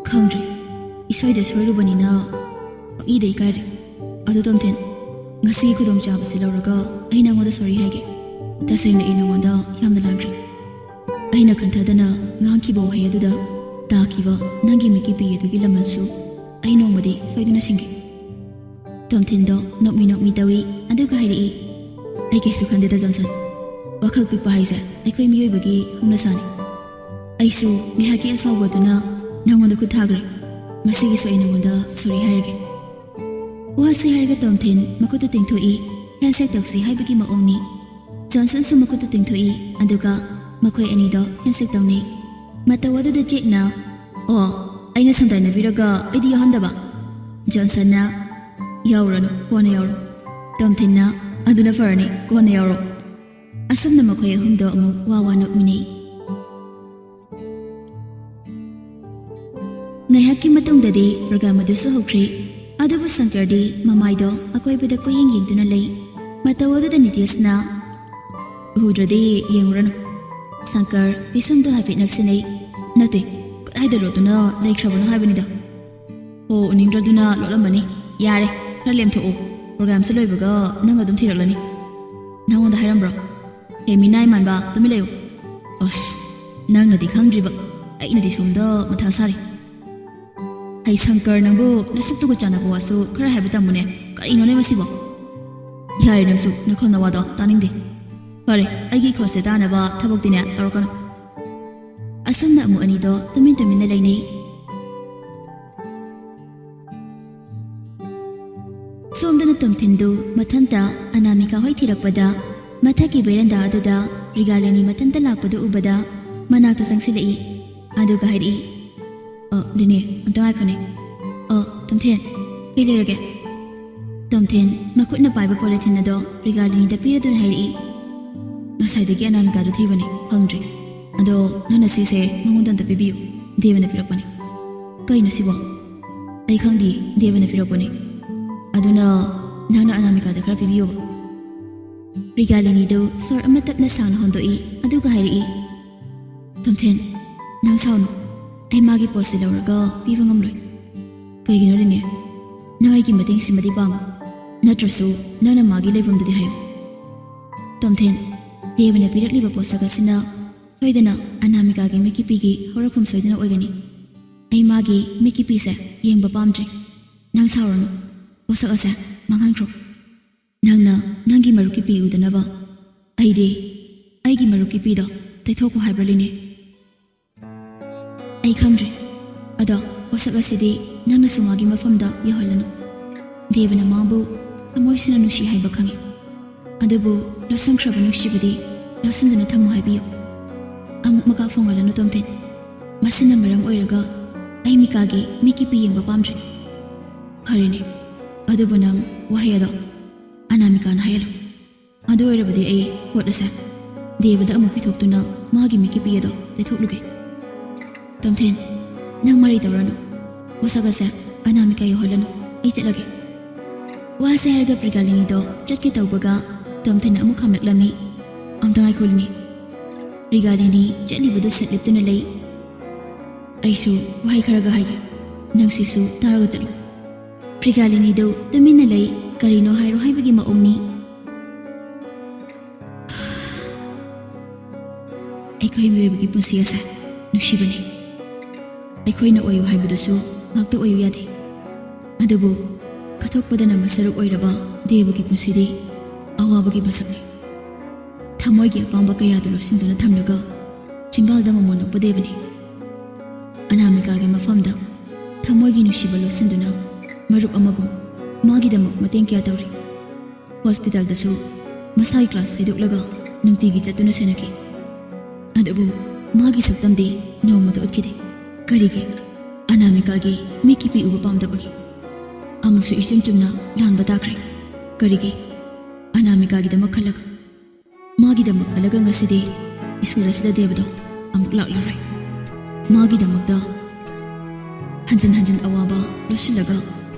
"ꯈꯪꯗ꯭ꯔꯦ, ꯏꯁꯣꯏꯗ ꯁꯣꯏꯔꯨꯕꯅꯤꯅ ꯄꯪꯏꯗ ꯏꯀꯥꯏꯔꯦ꯫ ꯑꯗꯣ ꯇꯣꯝꯊꯤꯟ, ꯉꯁꯤꯒꯤ ꯈꯨꯗꯣꯡꯆꯥꯕꯁꯤ ꯂꯧꯔꯒ ꯑꯩ ꯅꯉꯣꯟꯗ ꯁꯣꯔꯤ ꯍꯥꯏꯒꯦ꯫ ꯇꯁꯦꯡꯅ ꯑꯩ ꯅꯉꯣꯟꯗ ꯌꯥꯝꯅ ꯂꯥꯟꯈ꯭ꯔꯦ꯫ ꯑꯩꯅ ꯈꯟꯊꯗꯅ ꯉꯥꯡꯈꯤꯕ ꯋꯥꯍꯩ ꯑꯗꯨꯗ ꯇꯥꯈꯤꯕ ꯅꯪꯒꯤ ꯃꯤꯠꯀꯤ ꯄꯤ ꯑꯗꯨꯒꯤ ꯂꯃꯟꯁꯨ ꯑꯩ ꯅꯣꯡꯃꯗꯤ ꯁꯣꯏꯗꯅ ꯁꯤꯡꯒꯦ꯫" ꯇꯣꯝꯊꯤꯟꯗꯣ ꯅꯣꯛꯃꯤ ꯅꯣꯛꯃꯤ ꯇꯧꯏ, ꯑꯗꯨꯒ ꯍꯥꯏꯔꯛꯏ, "ꯑꯩ ꯀꯩꯁꯨ ꯈꯟꯗꯦꯗ ꯖꯣꯟꯁꯟ꯫ ꯋꯥꯈꯜ ꯄꯤꯛꯄ ꯍꯥꯏꯁꯦ ꯑꯩꯈꯣꯏ ꯃꯤꯑꯣꯏꯕꯒꯤ ꯍꯧꯅꯁꯥꯅꯤ꯫ ꯑꯩꯁꯨ ꯉꯥꯏꯍꯥꯛꯀꯤ ꯑꯁꯥꯎꯕꯗꯨꯅ ꯅꯉꯣꯟꯗ ꯈꯨꯠ ꯊꯥꯈ꯭ꯔꯦ꯫ ꯃꯁꯤꯒꯤꯁꯨ ꯑꯩ ꯅꯉꯣꯟꯗ ꯁꯣꯔꯤ ꯍꯥꯏꯔꯒꯦ꯫" ꯋꯥꯁꯤ ꯍꯥꯏꯔꯒ ꯇꯣꯝꯊꯤꯟ ꯃꯈꯨꯠꯇꯨ ꯇꯤꯡꯊꯣꯛꯏ, ꯍꯦꯟꯁꯦꯛ ꯇꯧꯁꯤ ꯍꯥꯏꯕꯒꯤ ꯃꯑꯣꯡꯅꯤ꯫ ꯖꯣꯟꯁꯟꯁꯨ ꯃꯈꯨꯠꯇꯨ ꯇꯤꯡꯊꯣꯛꯏ, ꯑꯗꯨꯒ ꯃꯈꯣꯏ ꯑꯅꯤꯗꯣ handshake ꯇꯧꯅꯩ꯫ ꯃꯇꯧ ꯑꯗꯨꯗ ꯖꯦꯛꯅ, "ꯑꯣ, ꯑꯩꯅ ꯁꯝꯗꯥꯏꯅꯕꯤꯔꯒ ꯑꯩꯗꯤ ꯌꯥꯎꯍꯟꯗꯕ?" ꯖꯣꯟꯁꯟꯅ, "ꯌꯥꯎꯔꯅꯨ, ꯀꯣꯟꯅ ꯌꯥꯎꯔꯣ꯫" ꯇꯣꯝꯊꯤꯟꯅ, "ꯑꯗꯨꯅ ꯐꯔꯅꯤ, ꯀꯣꯟꯅ ꯌꯥꯎꯔꯣ꯫" ꯑꯁꯨꯝꯅ ꯃꯈꯣꯏ ꯑꯍꯨꯝꯗꯣ ꯑꯃꯨꯛ ꯋꯥ ꯋꯥ ꯅꯣꯛꯃꯤꯟꯅꯩ꯫ ꯉꯥꯏꯍꯥꯛꯀꯤ ꯃꯇꯨꯡꯗꯗꯤ program ꯑꯗꯨꯁꯨ ꯍꯧꯈ꯭ꯔꯦ꯫ ꯑꯗꯨꯕꯨ ꯁꯪꯀꯔꯗꯤ ꯃꯃꯥꯏꯗꯣ ꯑꯀꯣꯏꯕꯗ ꯀꯣꯏꯌꯦꯡ ꯌꯦꯡꯗꯨꯅ ꯂꯩ꯫ ꯃꯇꯧ ꯑꯗꯨꯗ ꯅꯤꯇꯦꯁꯅ, "ꯎꯗ꯭ꯔꯗꯤ ꯌꯦꯡꯉꯨꯔꯅꯨ꯫" ꯁꯪꯀꯔ ꯄꯤꯁꯨꯝꯗꯣ ꯍꯥꯏꯐꯦꯠ ꯅꯛꯁꯤꯟꯅꯩ꯫ "ꯅꯠꯇꯦ, ꯀꯗꯥꯏꯗ ꯂꯣꯠꯇꯨꯅ ꯂꯩꯈ꯭ꯔꯕꯅꯣ ꯍꯥꯏꯕꯅꯤꯗ꯫" "ꯑꯣ, ꯎꯅꯤꯡꯗ꯭ꯔꯗꯨꯅ ꯂꯣꯠꯂꯝꯃꯅꯤ꯫ ꯌꯥꯔꯦ, ꯈꯔ ꯂꯦꯝꯊꯣꯛꯎ꯫ Programꯁꯦ ꯂꯣꯏꯕꯒ ꯅꯪ ꯑꯗꯨꯝ ꯊꯤꯔꯛꯂꯅꯤ꯫" "ꯅꯉꯣꯟꯗ ꯍꯥꯏꯔꯝꯕ꯭ꯔꯣ?" "ꯍꯦ, ꯃꯤꯅꯥꯏ ꯃꯥꯟꯕ, ꯇꯨꯃꯤꯟ ꯂꯩꯌꯨ꯫" "ꯑꯁ, ꯅꯪꯅꯗꯤ ꯈꯪꯗ꯭ꯔꯤꯕ, ꯑꯩꯅꯗꯤ ꯁꯣꯝꯗ ꯃꯊꯥ ꯁꯥꯔꯤ꯫" "ꯍꯩ ꯁꯪꯀꯔ, ꯅꯪꯕꯨ ꯅꯁꯛꯇꯨꯒ ꯆꯥꯟꯅꯕ ꯋꯥꯁꯨ ꯈꯔ ꯍꯥꯏꯕ ꯇꯝꯃꯨꯅꯦ꯫ ꯀꯔꯤꯅꯣꯅꯦ ꯃꯁꯤꯕꯣ?" "ꯌꯥꯔꯦ ꯅꯪꯁꯨ, ꯅꯈꯣꯟ ꯅꯋꯥꯗꯣ ꯇꯥꯅꯤꯡꯗꯦ꯫ ꯐꯔꯦ, ꯑꯩꯒꯤ ꯏꯈꯣꯟꯁꯦ ꯇꯥꯅꯕ ꯊꯕꯛꯇꯤꯅꯦ ꯇꯧꯔꯛꯀꯅꯨ꯫" ꯑꯁꯨꯝꯅ ꯑꯃꯨꯛ ꯑꯅꯤꯗꯣ ꯇꯨꯃꯤꯟ ꯇꯨꯃꯤꯟꯅ ꯂꯩꯅꯩ꯫ ꯁꯣꯝꯗꯅ ꯇꯣꯝꯊꯤꯟꯗꯨ ꯃꯊꯟꯇ ꯑꯅꯥꯃꯤꯀꯥ ꯍꯣꯏ ꯊꯤꯔꯛꯄꯗ, ꯃꯊꯛꯀꯤ ꯕꯦꯔꯟꯗꯥ ꯑꯗꯨꯗ ꯔꯤꯒꯥꯂꯤꯅꯤ ꯃꯊꯟꯇ ꯂꯥꯛꯄꯗꯨ ꯎꯕꯗ ꯃꯅꯥꯛꯇ ꯆꯪꯁꯤꯜꯂꯛꯏ꯫ ꯑꯗꯨꯒ ꯍꯥꯏꯔꯛꯏ, "ꯑ, ꯂꯤꯅꯤ, ꯑꯝꯇ ꯉꯥꯏꯈꯣꯅꯦ꯫ ꯑ, ꯇꯣꯝꯊꯤꯟ, ꯀꯩ ꯂꯩꯔꯒꯦ?" ꯇꯣꯝꯊꯤꯟ ꯃꯈꯨꯠꯅ ꯄꯥꯏꯕ polythene ꯑꯗꯣ ꯔꯤꯒꯥꯂꯤꯅꯤꯗ ꯄꯤꯔꯗꯨꯅ ꯍꯥꯏꯔꯛꯏ, "ꯉꯁꯥꯏꯗꯒꯤ ꯑꯅꯥꯃꯤꯀꯥꯗꯨ ꯊꯤꯕꯅꯤ, ꯐꯪꯗ꯭ꯔꯤ꯫ ꯑꯗꯣ ꯅꯪꯅ ꯁꯤꯁꯦ ꯃꯉꯣꯟꯗ ꯑꯝꯇ ꯄꯤꯕꯤꯌꯨ, ꯗꯦꯕꯅ ꯄꯤꯔꯛꯄꯅꯤ꯫" "ꯀꯩꯅꯣ ꯁꯤꯕꯣ?" "ꯑꯩ ꯈꯪꯗꯦ, ꯗꯦꯕꯅ ꯄꯤꯔꯛꯄꯅꯤ꯫ ꯑꯗꯨꯅ ꯅꯪꯅ ꯑꯅꯥꯃꯤꯀꯥꯗ ꯈꯔ ꯄꯤꯕꯤꯌꯣꯕ꯫" ꯔꯤꯒꯥꯂꯤꯅꯤꯗꯨ ꯁꯣꯔ ꯑꯃ ꯇꯞꯅ ꯁꯥꯡꯅ ꯍꯣꯟꯗꯣꯛꯏ, ꯑꯗꯨꯒ ꯍꯥꯏꯔꯛꯏ, "ꯇꯣꯝꯊꯤꯟ, ꯅꯪ ꯁꯥꯎꯅꯨ꯫ ꯑꯩ ꯃꯥꯒꯤ ꯄꯣꯠꯁꯦ ꯂꯧꯔꯒ ꯄꯤꯕ ꯉꯝꯂꯣꯏ꯫" "ꯀꯩꯒꯤꯅꯣ ꯂꯤꯅꯤ? ꯅꯪ ꯑꯩꯒꯤ ꯃꯇꯦꯡꯁꯤꯃꯗꯤ ꯄꯥꯡꯉꯨ꯫ ꯅꯠꯇ꯭ꯔꯁꯨ ꯅꯪꯅ ꯃꯥꯒꯤ ꯂꯩꯐꯝꯗꯨꯗꯤ ꯍꯥꯏꯌꯨ꯫" "ꯇꯣꯝꯊꯤꯟ, ꯗꯦꯕꯅ ꯄꯤꯔꯛꯂꯤꯕ ꯄꯣꯠꯁꯛ ꯑꯁꯤꯅ ꯁꯣꯏꯗꯅ ꯑꯅꯥꯃꯤꯀꯥꯒꯤ ꯃꯤꯠꯀꯤꯄꯤꯒꯤ ꯍꯧꯔꯛꯐꯝ ꯁꯣꯏꯗꯅ ꯑꯣꯏꯒꯅꯤ꯫ ꯑꯩ ꯃꯥꯒꯤ ꯃꯤꯠꯀꯤꯄꯤꯁꯦ ꯌꯦꯡꯕ ꯄꯥꯝꯗ꯭ꯔꯦ꯫ ꯅꯪ ꯁꯥꯎꯔꯅꯨ꯫ ꯄꯣꯠꯁꯛ ꯑꯁꯦ ꯃꯥꯡꯍꯟꯈ꯭ꯔꯣ꯫ ꯅꯪꯅ ꯅꯪꯒꯤ ꯃꯔꯨꯞꯀꯤ ꯄꯤ ꯎꯗꯅꯕ ꯑꯩꯗꯤ ꯑꯩꯒꯤ ꯃꯔꯨꯞꯀꯤ ꯄꯤꯗꯣ ꯇꯩꯊꯣꯛꯈꯣ ꯍꯥꯏꯕ꯭ꯔꯥ ꯂꯤꯅꯤ?" "ꯑꯩ ꯈꯪꯗ꯭ꯔꯦ꯫ ꯑꯗꯣ ꯄꯣꯠꯁꯛ ꯑꯁꯤꯗꯤ ꯅꯪꯅꯁꯨ ꯃꯥꯒꯤ ꯃꯐꯝꯗ ꯌꯧꯍꯜꯂꯅꯨ꯫ ꯗꯦꯕꯅ ꯃꯥꯕꯨ ꯊꯃꯣꯏꯁꯤꯅ ꯅꯨꯡꯁꯤ ꯍꯥꯏꯕ ꯈꯪꯏ꯫" ꯑꯗꯨꯕꯨ ꯂꯣꯠꯁꯤꯟꯈ꯭ꯔꯕ ꯅꯨꯡꯁꯤꯕꯗꯤ ꯂꯣꯠꯁꯤꯟꯗꯅ ꯊꯝꯃꯨ ꯍꯥꯏꯕꯤꯌꯨ꯫ ꯑꯃꯨꯛ ꯃꯀꯥ ꯐꯣꯡꯍꯜꯂꯅꯨ ꯇꯣꯝꯊꯤꯟ꯫ ꯃꯁꯤꯅ ꯃꯔꯝ ꯑꯣꯏꯔꯒ ꯑꯩ ꯃꯤꯀꯥꯒꯤ ꯃꯤꯠꯀꯤꯄꯤ ꯌꯦꯡꯕ ꯄꯥꯝꯗ꯭ꯔꯦ꯫ ꯐꯔꯦꯅꯦ, ꯑꯗꯨꯕꯨ ꯅꯪ ꯋꯥꯍꯩ ꯑꯗꯣ ꯑꯅꯥꯃꯤꯀꯥꯅ ꯍꯥꯏꯍꯜꯂꯨ꯫ ꯑꯗꯨ ꯑꯣꯏꯔꯕꯗꯤ ꯑꯩ ꯄꯣꯠ ꯑꯁꯦ ꯗꯦꯕꯗ ꯑꯃꯨꯛ ꯄꯤꯊꯣꯛꯇꯨꯅ ꯃꯥꯒꯤ ꯃꯤꯠꯀꯤꯄꯤ ꯑꯗꯣ ꯂꯩꯊꯣꯛꯂꯨꯒꯦ꯫ ꯇꯣꯝꯊꯤꯟ, ꯅꯪ ꯃꯔꯩ ꯇꯧꯔꯅꯨ꯫ ꯄꯣꯠꯁꯛ ꯑꯁꯦ ꯑꯅꯥꯃꯤꯀꯥ ꯌꯧꯍꯜꯂꯅꯨ꯫ ꯑꯩ ꯆꯠꯂꯒꯦ꯫ ꯋꯥꯁꯦ ꯍꯥꯏꯔꯒ ꯄ꯭ꯔꯤꯒꯥꯂꯤꯅꯤꯗꯣ ꯆꯠꯀꯦ ꯇꯧꯕꯒ ꯇꯣꯝꯊꯤꯟꯅ ꯑꯃꯨꯛ ꯈꯥꯝꯂꯛꯂꯝꯃꯤ꯫ "ꯑꯝꯇ ꯉꯥꯏꯈꯣ ꯂꯤꯅꯤ꯫" ꯄ꯭ꯔꯤꯒꯥꯂꯤꯅꯤ ꯆꯠꯂꯤꯕꯗꯨ ꯁꯠ ꯂꯦꯞꯇꯨꯅ ꯂꯩ꯫ "ꯑꯩꯁꯨ ꯋꯥꯍꯩ ꯈꯔꯒ ꯍꯥꯏꯒꯦ꯫ ꯅꯪꯁꯤꯁꯨ ꯇꯥꯔꯒ ꯆꯠꯂꯨ꯫" ꯄ꯭ꯔꯤꯒꯥꯂꯤꯅꯤꯗꯨ ꯇꯨꯃꯤꯟꯅ ꯂꯩ꯫ ꯀꯔꯤꯅꯣ ꯍꯥꯏꯔꯣ ꯍꯥꯏꯕꯒꯤ ꯃꯑꯣꯡꯅꯤ꯫ ꯑꯩꯈꯣꯏ ꯃꯤꯑꯣꯏꯕꯒꯤ ꯄꯨꯟꯁꯤ ꯑꯁꯦ ꯅꯨꯡꯁꯤꯕꯅꯤ꯫ ꯑꯩꯈꯣꯏꯅ ꯑꯣꯏꯌꯨ ꯍꯥꯏꯕꯗꯨꯁꯨ ꯉꯥꯛꯇ ꯑꯣꯏꯌꯨ ꯌꯥꯗꯦ꯫ ꯑꯗꯨꯕꯨ ꯀꯠꯊꯣꯛꯄꯗꯅ ꯃꯁꯔꯨꯛ ꯑꯣꯏꯔꯕ ꯗꯦꯕꯒꯤ ꯄꯨꯟꯁꯤꯗꯤ ꯑꯋꯥꯕꯒꯤ ꯃꯁꯛꯅꯤ꯫ ꯊꯃꯣꯏꯒꯤ ꯑꯄꯥꯝꯕ ꯀꯌꯥꯗꯨ ꯂꯣꯠꯁꯤꯟꯗꯨꯅ ꯊꯝꯂꯒ ꯆꯤꯝꯕꯥꯜꯗ ꯃꯃꯣꯟ ꯅꯣꯛꯄ ꯗꯦꯕꯅꯤ꯫ ꯑꯅꯥꯃꯤꯀꯥꯒꯤ ꯃꯐꯝꯗ ꯊꯃꯣꯏꯒꯤ ꯅꯨꯡꯁꯤꯕ ꯂꯣꯠꯁꯤꯟꯗꯨꯅ ꯃꯔꯨꯞ ꯑꯃꯒꯨꯝ ꯃꯥꯒꯤꯗꯃꯛ ꯃꯇꯦꯡ ꯀꯌꯥ ꯇꯧꯔꯤ꯫ ꯍꯣꯁꯄꯤꯇꯥꯜꯗꯁꯨ ꯃꯁꯥꯒꯤ ꯀ꯭ꯂꯥꯁ ꯊꯩꯗꯣꯛꯂꯒ ꯅꯨꯡꯇꯤꯒꯤ ꯆꯠꯇꯨꯅ ꯁꯦꯟꯅꯈꯤ꯫ ꯑꯗꯨꯕꯨ ꯃꯥꯒꯤ ꯁꯛꯇꯝꯗꯤ ꯅꯣꯡꯃꯇ ꯎꯠꯈꯤꯗꯦ꯫ ꯀꯔꯤꯒꯤ? ꯑꯅꯥꯃꯤꯀꯥꯒꯤ ꯃꯤꯠꯀꯤꯄꯤ ꯎꯕ ꯄꯥꯝꯗꯕꯒꯤ꯫ ꯑꯃꯨꯛꯁꯨ ꯏꯆꯨꯝ ꯆꯨꯝꯅ ꯂꯥꯟꯕ ꯇꯥꯈ꯭ꯔꯦ꯫ ꯀꯔꯤꯒꯤ? ꯑꯅꯥꯃꯤꯀꯥꯒꯤꯗꯃꯛ ꯈꯜꯂꯒ꯫ ꯃꯥꯒꯤꯗꯃꯛ ꯈꯜꯂꯒ ꯉꯁꯤꯗꯤ ꯁ꯭ꯀꯨꯜ ꯑꯁꯤꯗ ꯗꯦꯕꯗꯣ ꯑꯃꯨꯛ ꯂꯥꯛꯂꯔꯣꯏ꯫ ꯃꯥꯒꯤꯗꯃꯛꯇ ꯍꯟꯖꯤꯟ ꯍꯟꯖꯤꯟ ꯑꯋꯥꯕ ꯂꯣꯠꯁꯤꯜꯂꯒ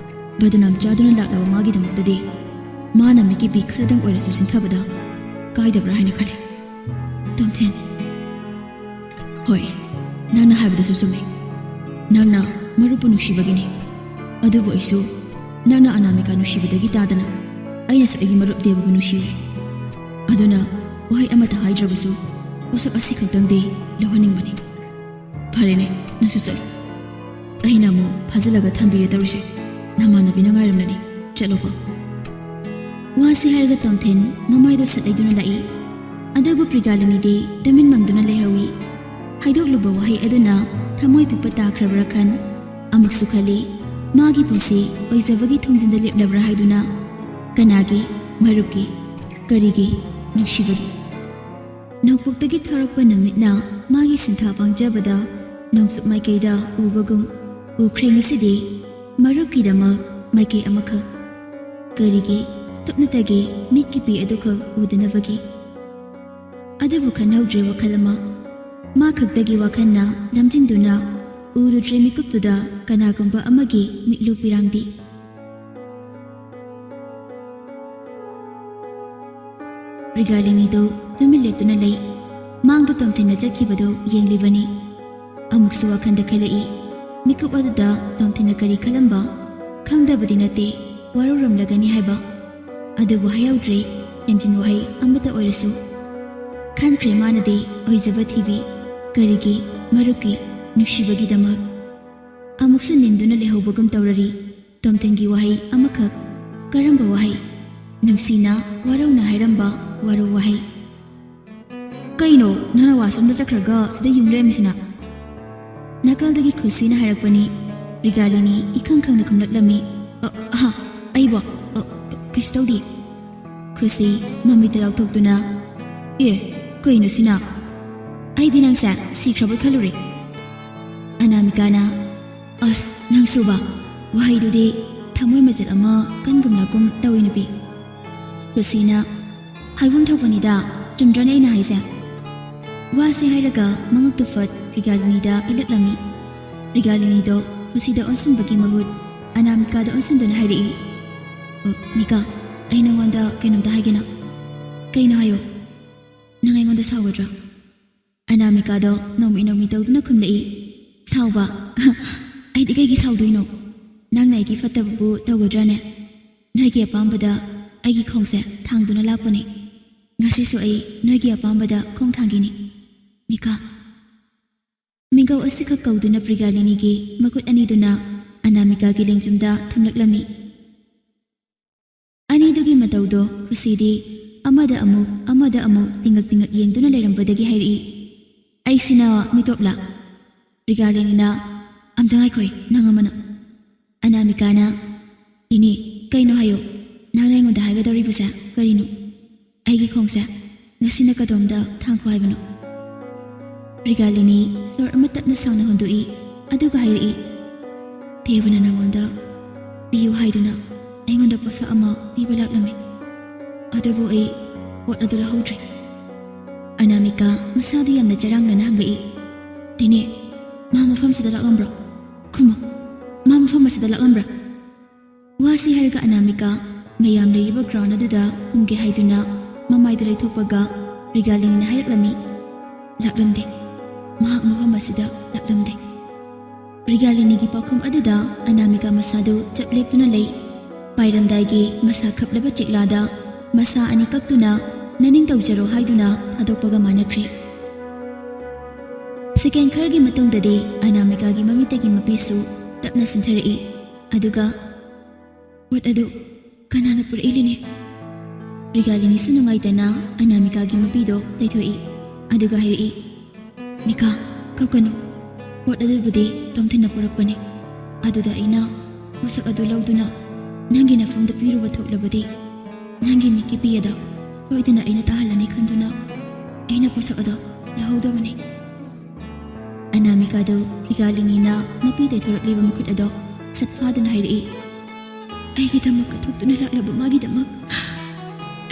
ꯕꯗꯅꯥꯝ ꯆꯥꯗꯨꯅ ꯂꯥꯛꯂꯕ ꯃꯥꯒꯤꯗꯃꯛꯇꯗꯤ ꯃꯥꯅ ꯃꯤꯠꯀꯤꯄꯤ ꯈꯔꯗꯪ ꯑꯣꯏꯔꯁꯨ ꯁꯤꯟꯊꯕꯗ ꯀꯥꯏꯗꯕ꯭ꯔꯥ ꯍꯥꯏꯅ ꯈꯜꯂꯤ꯫ ꯇꯣꯝꯊꯤꯟ꯫ ꯍꯣꯏ, ꯅꯪꯅ ꯍꯥꯏꯕꯗꯨꯁꯨ ꯆꯨꯝꯃꯤ꯫ ꯅꯪꯅ ꯃꯔꯨꯞꯄꯨ ꯅꯨꯡꯁꯤꯕꯒꯤꯅꯤ꯫ ꯑꯗꯨꯕꯨ ꯑꯩꯁꯨ ꯅꯪꯅ ꯑꯅꯥꯃꯤꯀꯥ ꯅꯨꯡꯁꯤꯕꯗꯒꯤ ꯇꯥꯗꯅ ꯑꯩꯅꯁꯨ ꯑꯩꯒꯤ ꯃꯔꯨꯞ ꯗꯦꯕꯕꯨ ꯅꯨꯡꯁꯤꯔꯦ꯫ ꯑꯗꯨꯅ ꯋꯥꯍꯩ ꯑꯃꯠꯇ ꯍꯥꯏꯗ꯭ꯔꯕꯁꯨ ꯄꯣꯠꯁꯛ ꯑꯁꯤ ꯈꯛꯇꯪꯗꯤ ꯂꯧꯍꯟꯅꯤꯡꯕꯅꯤ꯫ ꯐꯔꯦꯅꯦ, ꯅꯪꯁꯨ ꯆꯠꯂꯨ꯫ ꯑꯩꯅ ꯑꯃꯨꯛ ꯐꯥꯖꯤꯜꯂꯒ ꯊꯝꯕꯤꯔꯦ ꯇꯧꯔꯤꯁꯦ꯫ ꯅꯃꯥꯟꯅꯕꯤꯅ ꯉꯥꯏꯔꯝꯂꯅꯤ꯫ ꯆꯠꯂꯣꯀꯣ꯫ ꯋꯥꯁꯤ ꯍꯥꯏꯔꯒ ꯇꯣꯝꯊꯤꯟ ꯃꯃꯥꯏꯗꯣ ꯁꯠ ꯂꯩꯗꯨꯅ ꯂꯥꯛꯏ꯫ ꯑꯗꯨꯕꯨ ꯄ꯭ꯔꯤꯒꯥꯂꯤꯅꯤꯗꯤ ꯇꯨꯃꯤꯟ ꯃꯪꯗꯨꯅ ꯂꯩꯍꯧꯏ꯫ ꯍꯥꯏꯗꯣꯛꯂꯨꯕ ꯋꯥꯍꯩ ꯑꯗꯨꯅ ꯊꯃꯣꯏ ꯄꯤꯛꯄ ꯇꯥꯈ꯭ꯔꯕ꯭ꯔꯥ ꯈꯟ ꯑꯃꯨꯛꯁꯨ ꯈꯜꯂꯤ, ꯃꯥꯒꯤ ꯄꯨꯟꯁꯤ ꯑꯣꯏꯖꯕꯒꯤ ꯊꯣꯡꯖꯤꯟꯗ ꯂꯦꯞꯂꯕ꯭ꯔꯥ ꯍꯥꯏꯗꯨꯅ꯫ ꯀꯅꯥꯒꯤ? ꯃꯔꯨꯞꯀꯤ꯫ ꯀꯔꯤꯒꯤ? ꯅꯨꯡꯁꯤꯕꯒꯤ꯫ ꯅꯣꯡꯄꯣꯛꯇꯒꯤ ꯊꯣꯔꯛꯄ ꯅꯨꯃꯤꯠꯅ ꯃꯥꯒꯤ ꯁꯤꯟꯊꯥ ꯄꯥꯡꯖꯕꯗ ꯅꯣꯡꯆꯨꯞ ꯃꯥꯏꯀꯩꯗ ꯎꯕꯒꯨꯝ ꯎꯈ꯭ꯔꯦ ꯉꯁꯤꯗꯤ꯫ ꯃꯔꯨꯞꯀꯤꯗꯃꯛ ꯃꯥꯏꯀꯩ ꯑꯃꯈꯛ꯫ ꯀꯔꯤꯒꯤ? ꯁꯨꯞꯅꯇꯒꯤ ꯃꯤꯠꯀꯤ ꯄꯤ ꯑꯗꯨꯈꯛ ꯎꯗꯅꯕꯒꯤ꯫ ꯑꯗꯨꯕꯨ ꯈꯟꯍꯧꯗ꯭ꯔꯦ ꯋꯥꯈꯜ ꯑꯃ꯫ ꯃꯥ ꯈꯛꯇꯒꯤ ꯋꯥꯈꯜꯅ ꯂꯝꯖꯤꯡꯗꯨꯅ ꯎꯔꯨꯗ꯭ꯔꯦ ꯃꯤꯀꯨꯞꯇꯨꯗ ꯀꯅꯥꯒꯨꯝꯕ ꯑꯃꯒꯤ ꯃꯤꯠꯂꯨ ꯄꯤꯔꯥꯡꯗꯤ꯫ ꯔꯤꯒꯥꯂꯤꯅꯤꯗꯨ ꯇꯨꯃꯤꯟ ꯂꯦꯞꯇꯨꯅ ꯂꯩ꯫ ꯃꯥꯡꯗ ꯇꯣꯝꯊꯤꯟꯅ ꯆꯠꯈꯤꯕꯗꯨ ꯌꯦꯡꯂꯤꯕꯅꯤ꯫ ꯑꯃꯨꯛꯁꯨ ꯋꯥꯈꯜꯗ ꯈꯜꯂꯛꯏ꯫ ꯃꯤꯀꯨꯞ ꯑꯗꯨꯗ ꯇꯣꯝꯊꯤꯟꯅ ꯀꯔꯤ ꯈꯜꯂꯝꯕ? ꯈꯪꯗꯕꯗꯤ ꯅꯠꯇꯦ, ꯋꯥꯔꯧꯔꯝꯂꯒꯅꯤ ꯍꯥꯏꯕ꯫ ꯑꯗꯨꯕꯨ ꯍꯥꯏꯍꯧꯗ꯭ꯔꯦ, ꯊꯦꯝꯖꯤꯟ ꯋꯥꯍꯩ ꯑꯃꯠꯇ ꯑꯣꯏꯔꯁꯨ꯫ ꯈꯟꯈ꯭ꯔꯦ ꯃꯥꯅꯗꯤ ꯑꯣꯏꯖꯕ ꯊꯤꯕꯤ꯫ ꯀꯔꯤꯒꯤ? ꯃꯔꯨꯞꯀꯤ ꯅꯨꯡꯁꯤꯕꯒꯤꯗꯃꯛ꯫ ꯑꯃꯨꯛꯁꯨ ꯅꯤꯟꯗꯨꯅ ꯂꯩꯍꯧꯕꯒꯨꯝ ꯇꯧꯔꯔꯤ꯫ ꯇꯣꯝꯊꯤꯟꯒꯤ ꯋꯥꯍꯩ ꯑꯃꯈꯛ꯫ ꯀꯔꯝꯕ ꯋꯥꯍꯩ? ꯅꯨꯡꯁꯤꯅ ꯋꯥꯔꯧꯅ ꯍꯥꯏꯔꯝꯕ ꯋꯥꯔꯧ ꯋꯥꯍꯩ꯫ "ꯀꯩꯅꯣ, ꯅꯪꯅ ꯋꯥꯁꯔꯨꯝꯗ ꯆꯠꯈ꯭ꯔꯒ ꯁꯤꯗ ꯌꯨꯡ ꯂꯩꯔꯝꯃꯤꯁꯤꯅ?" ꯅꯥꯀꯜꯗꯒꯤ ꯈꯨꯁꯤꯅ ꯍꯥꯏꯔꯛꯄꯅꯤ꯫ ꯔꯤꯒꯥꯂꯤꯅꯤ ꯏꯈꯪ ꯈꯪꯅ ꯈꯨꯝꯂꯛꯂꯝꯃꯤ꯫ "ꯑ, ꯍꯥ, ꯑꯩꯕꯣ? ꯑ, ꯀ-, ꯀꯩꯁꯨ ꯇꯧꯗꯦ꯫" ꯈꯨꯁꯤ ꯃꯃꯤꯠꯇ ꯂꯥꯎꯊꯣꯛꯇꯨꯅ, "ꯑꯦ, ꯀꯩꯅꯣ ꯁꯤꯅ? ꯑꯩꯗꯤ ꯅꯪꯁꯦ ꯁꯤꯈ꯭ꯔꯕꯣꯏ ꯈꯜꯂꯨꯔꯦ꯫" ꯑꯅꯥꯃꯤꯀꯥꯅ, "ꯑꯁ, ꯅꯪꯁꯨꯕ, ꯋꯥꯍꯩꯗꯨꯗꯤ ꯊꯃꯣꯏ ꯃꯆꯦꯠ ꯑꯃ ꯀꯟꯒꯨꯝ ꯂꯥꯛꯀꯨꯝ ꯇꯧꯏ ꯅꯨꯄꯤ꯫" ꯈꯨꯁꯤꯅ, "ꯍꯥꯏꯐꯝ ꯊꯣꯛꯄꯅꯤꯗ, ꯆꯨꯝꯗ꯭ꯔꯅꯦ ꯑꯩꯅ ꯍꯥꯏꯁꯦ?" ꯋꯥꯁꯦ ꯍꯥꯏꯔꯒ ꯃꯉꯛꯇꯨ ꯐꯠ ꯔꯤꯒꯥꯂꯤꯅꯤꯗ ꯏꯜꯂꯛꯂꯝꯃꯤ꯫ ꯔꯤꯒꯥꯂꯤꯅꯤꯗꯣ ꯈꯨꯁꯤꯗ ꯑꯣꯟꯁꯤꯟꯕꯒꯤ ꯃꯍꯨꯠ ꯑꯅꯥꯃꯤꯀꯥꯗ ꯑꯣꯟꯁꯤꯟꯗꯨꯅ ꯍꯥꯏꯔꯛꯏ, "ꯑ, ꯃꯤꯀꯥ, ꯑꯩ ꯅꯉꯣꯟꯗ ꯀꯩꯅꯣꯝꯇ ꯍꯥꯏꯒꯦꯅ꯫" "ꯀꯩꯅꯣ ꯍꯥꯏꯌꯣ꯫" "ꯅꯪ ꯑꯩꯉꯣꯟꯗ ꯁꯥꯎꯒꯗ꯭ꯔꯥ?" ꯑꯅꯥꯃꯤꯀꯥꯗꯣ ꯅꯣꯡꯃꯤ ꯅꯣꯡꯃꯤ ꯇꯧꯗꯨꯅ ꯈꯨꯝꯂꯛꯏ꯫ "ꯁꯥꯎꯕ? ꯑꯩꯗꯤ ꯀꯩꯒꯤ ꯁꯥꯎꯗꯣꯏꯅꯣ? ꯅꯪꯅ ꯑꯩꯒꯤ ꯐꯠꯇꯕꯕꯨ ꯇꯧꯒꯗ꯭ꯔꯥꯅꯦ? ꯅꯣꯏꯒꯤ ꯑꯄꯥꯝꯕꯗ ꯑꯩꯒꯤ ꯈꯣꯡꯁꯦ ꯊꯥꯡꯗꯨꯅ ꯂꯥꯛꯄꯅꯤ꯫ ꯉꯁꯤꯁꯨ ꯑꯩ ꯅꯣꯏꯒꯤ ꯑꯄꯥꯝꯕꯗ ꯈꯣꯡ ꯊꯥꯡꯒꯤꯅꯤ, ꯃꯤꯀꯥ꯫" ꯃꯤꯡꯒꯧ ꯑꯁꯤꯈꯛ ꯀꯧꯗꯨꯅ ꯄ꯭ꯔꯤꯒꯥꯂꯤꯅꯤꯒꯤ ꯃꯈꯨꯠ ꯑꯅꯤꯗꯨꯅ ꯑꯅꯥꯃꯤꯀꯥꯒꯤ ꯂꯦꯡꯖꯨꯝꯗ ꯊꯝꯂꯛꯂꯝꯃꯤ꯫ ꯑꯅꯤꯗꯨꯒꯤ ꯃꯇꯧꯗꯣ ꯈꯨꯁꯤꯗꯤ ꯑꯃꯗ ꯑꯃꯨꯛ, ꯑꯃꯗ ꯑꯃꯨꯛ ꯇꯤꯡꯉꯛ ꯇꯤꯡꯉꯛ ꯌꯦꯡꯗꯨꯅ ꯂꯩꯔꯝꯕꯗꯒꯤ ꯍꯥꯏꯔꯛꯏ, "ꯑꯩꯁꯤꯅ ꯃꯤꯇꯣꯞꯂꯥ?" ꯄ꯭ꯔꯤꯒꯥꯂꯤꯅꯤꯅ, "ꯑꯝꯇ ꯉꯥꯏꯈꯣꯏ, ꯅꯪ ꯑꯃꯅ꯫" ꯑꯅꯥꯃꯤꯀꯥꯅ, "ꯏꯅꯦ, ꯀꯩꯅꯣ ꯍꯥꯏꯌꯣ꯫ ꯅꯪꯅ ꯑꯩꯉꯣꯟꯗ ꯍꯥꯏꯒꯗꯧꯔꯤꯕꯁꯦ ꯀꯔꯤꯅꯣ?" ꯉꯁꯤꯅ ꯀꯗꯣꯝꯗ ꯊꯥꯡꯈꯣ ꯍꯥꯏꯕꯅꯣ? ꯔꯤꯒꯥꯂꯤꯅꯤ ꯁꯣꯔ ꯑꯃ ꯇꯞꯅ ꯁꯥꯡꯅ ꯍꯣꯟꯗꯣꯛꯏ, ꯑꯗꯨꯒ ꯍꯥꯏꯔꯛꯏ, "ꯗꯦꯕꯅ ꯅꯉꯣꯟꯗ ꯄꯤꯌꯨ ꯍꯥꯏꯗꯨꯅ ꯑꯩꯉꯣꯟꯗ ꯄꯣꯠꯁꯛ ꯑꯃ ꯄꯤꯕ ꯂꯥꯛꯂꯝꯃꯤ꯫ ꯑꯗꯨꯕꯨ ꯑꯩ ꯄꯣꯠ ꯑꯗꯨ ꯂꯧꯍꯧꯗ꯭ꯔꯦ꯫" ꯑꯅꯥꯃꯤꯀꯥ ꯃꯁꯥꯗꯨ ꯌꯥꯝꯅ ꯆꯔꯥꯡꯅꯅ ꯍꯪꯂꯛꯏ, "ꯇꯤꯅꯦ, ꯃꯥ ꯃꯐꯝꯁꯤꯗ ꯂꯥꯛꯂꯝꯕ꯭ꯔꯣ? ꯈꯨꯝꯃꯨ, ꯃꯥ ꯃꯐꯝ ꯑꯁꯤꯗ ꯂꯥꯛꯂꯝꯕ꯭ꯔꯥ?" ꯋꯥꯁꯤ ꯍꯥꯏꯔꯒ ꯑꯅꯥꯃꯤꯀꯥ ꯃꯌꯥꯝ ꯂꯩꯔꯤꯕ ꯒ꯭ꯔꯥꯎꯟ ꯑꯗꯨꯗ ꯀꯨꯝꯒꯦ ꯍꯥꯏꯗꯨꯅ ꯃꯃꯥꯏꯗꯨ ꯂꯩꯊꯣꯛꯄꯒ ꯔꯤꯒꯥꯂꯤꯅꯤꯅ ꯍꯥꯏꯔꯛꯂꯝꯃꯤ, "ꯂꯥꯛꯂꯝꯗꯦ, ꯃꯍꯥꯛ ꯃꯐꯝ ꯑꯁꯤꯗ ꯂꯥꯛꯂꯝꯗꯦ꯫" ꯔꯤꯒꯥꯂꯤꯅꯤꯒꯤ ꯄꯥꯎꯈꯨꯝ ꯑꯗꯨꯗ ꯑꯅꯥꯃꯤꯀꯥ ꯃꯁꯥꯗꯨ ꯆꯞ ꯂꯦꯞꯇꯨꯅ ꯂꯩ꯫ ꯄꯥꯏꯔꯝꯗꯥꯏꯒꯤ ꯃꯁꯥ ꯈꯞꯂꯕ ꯆꯦꯛꯂꯥꯗ ꯃꯁꯥ ꯑꯅꯤ ꯀꯛꯇꯨꯅ "ꯅꯅꯤꯡ ꯇꯧꯖꯔꯣ" ꯍꯥꯏꯗꯨꯅ ꯊꯥꯗꯣꯛꯄꯒ ꯃꯥꯟꯅꯈ꯭ꯔꯦ꯫ ꯁꯦꯀꯦꯟ ꯈꯔꯒꯤ ꯃꯇꯨꯡꯗꯗꯤ ꯑꯅꯥꯃꯤꯀꯥꯒꯤ ꯃꯃꯤꯠꯇꯒꯤ ꯃꯄꯤꯁꯨ ꯇꯞꯅ ꯆꯤꯟꯊꯔꯛꯏ꯫ ꯑꯗꯨꯒ, "ꯄꯣꯠ ꯑꯗꯨ ꯀꯅꯥꯅ ꯄꯨꯔꯛꯏ, ꯂꯤꯅꯤ?" ꯔꯤꯒꯥꯂꯤꯅꯤꯁꯨ ꯅꯨꯡꯉꯥꯏꯇꯅ ꯑꯅꯥꯃꯤꯀꯥꯒꯤ ꯃꯄꯤꯗꯣ ꯇꯩꯊꯣꯛꯏ꯫ ꯑꯗꯨꯒ ꯍꯥꯏꯔꯛꯏ, "ꯃꯤꯀꯥ, ꯀꯞꯀꯅꯨ꯫ ꯄꯣꯠ ꯑꯗꯨꯕꯨꯗꯤ ꯇꯣꯝꯊꯤꯟꯅ ꯄꯨꯔꯛꯄꯅꯤ꯫ ꯑꯗꯨꯗ ꯑꯩꯅ ꯄꯣꯠꯁꯛ ꯑꯗꯨ ꯂꯧꯗꯨꯅ ꯅꯪꯒꯤ ꯅꯐꯝꯗ ꯄꯤꯔꯨꯕ ꯊꯣꯛꯂꯕꯗꯤ, ꯅꯪꯒꯤ ꯃꯤꯠꯀꯤ ꯄꯤ ꯑꯗꯣ ꯁꯣꯏꯗꯅ ꯑꯩꯅ ꯇꯥꯍꯜꯂꯅꯤ ꯈꯟꯗꯨꯅ ꯑꯩꯅ ꯄꯣꯠꯁꯛ ꯑꯗꯣ ꯂꯧꯍꯧꯗꯕꯅꯤ꯫" ꯑꯅꯥꯃꯤꯀꯥꯗꯨ ꯔꯤꯒꯥꯂꯤꯅꯤꯅ ꯃꯄꯤ ꯇꯩꯊꯣꯔꯛꯂꯤꯕ ꯃꯈꯨꯠ ꯑꯗꯣ ꯁꯠ ꯐꯥꯗꯨꯅ ꯍꯥꯏꯔꯛꯏ, "ꯑꯩꯒꯤꯗꯃꯛ ꯀꯠꯊꯣꯛꯇꯨꯅ ꯂꯥꯛꯂꯕ ꯃꯥꯒꯤꯗꯃꯛ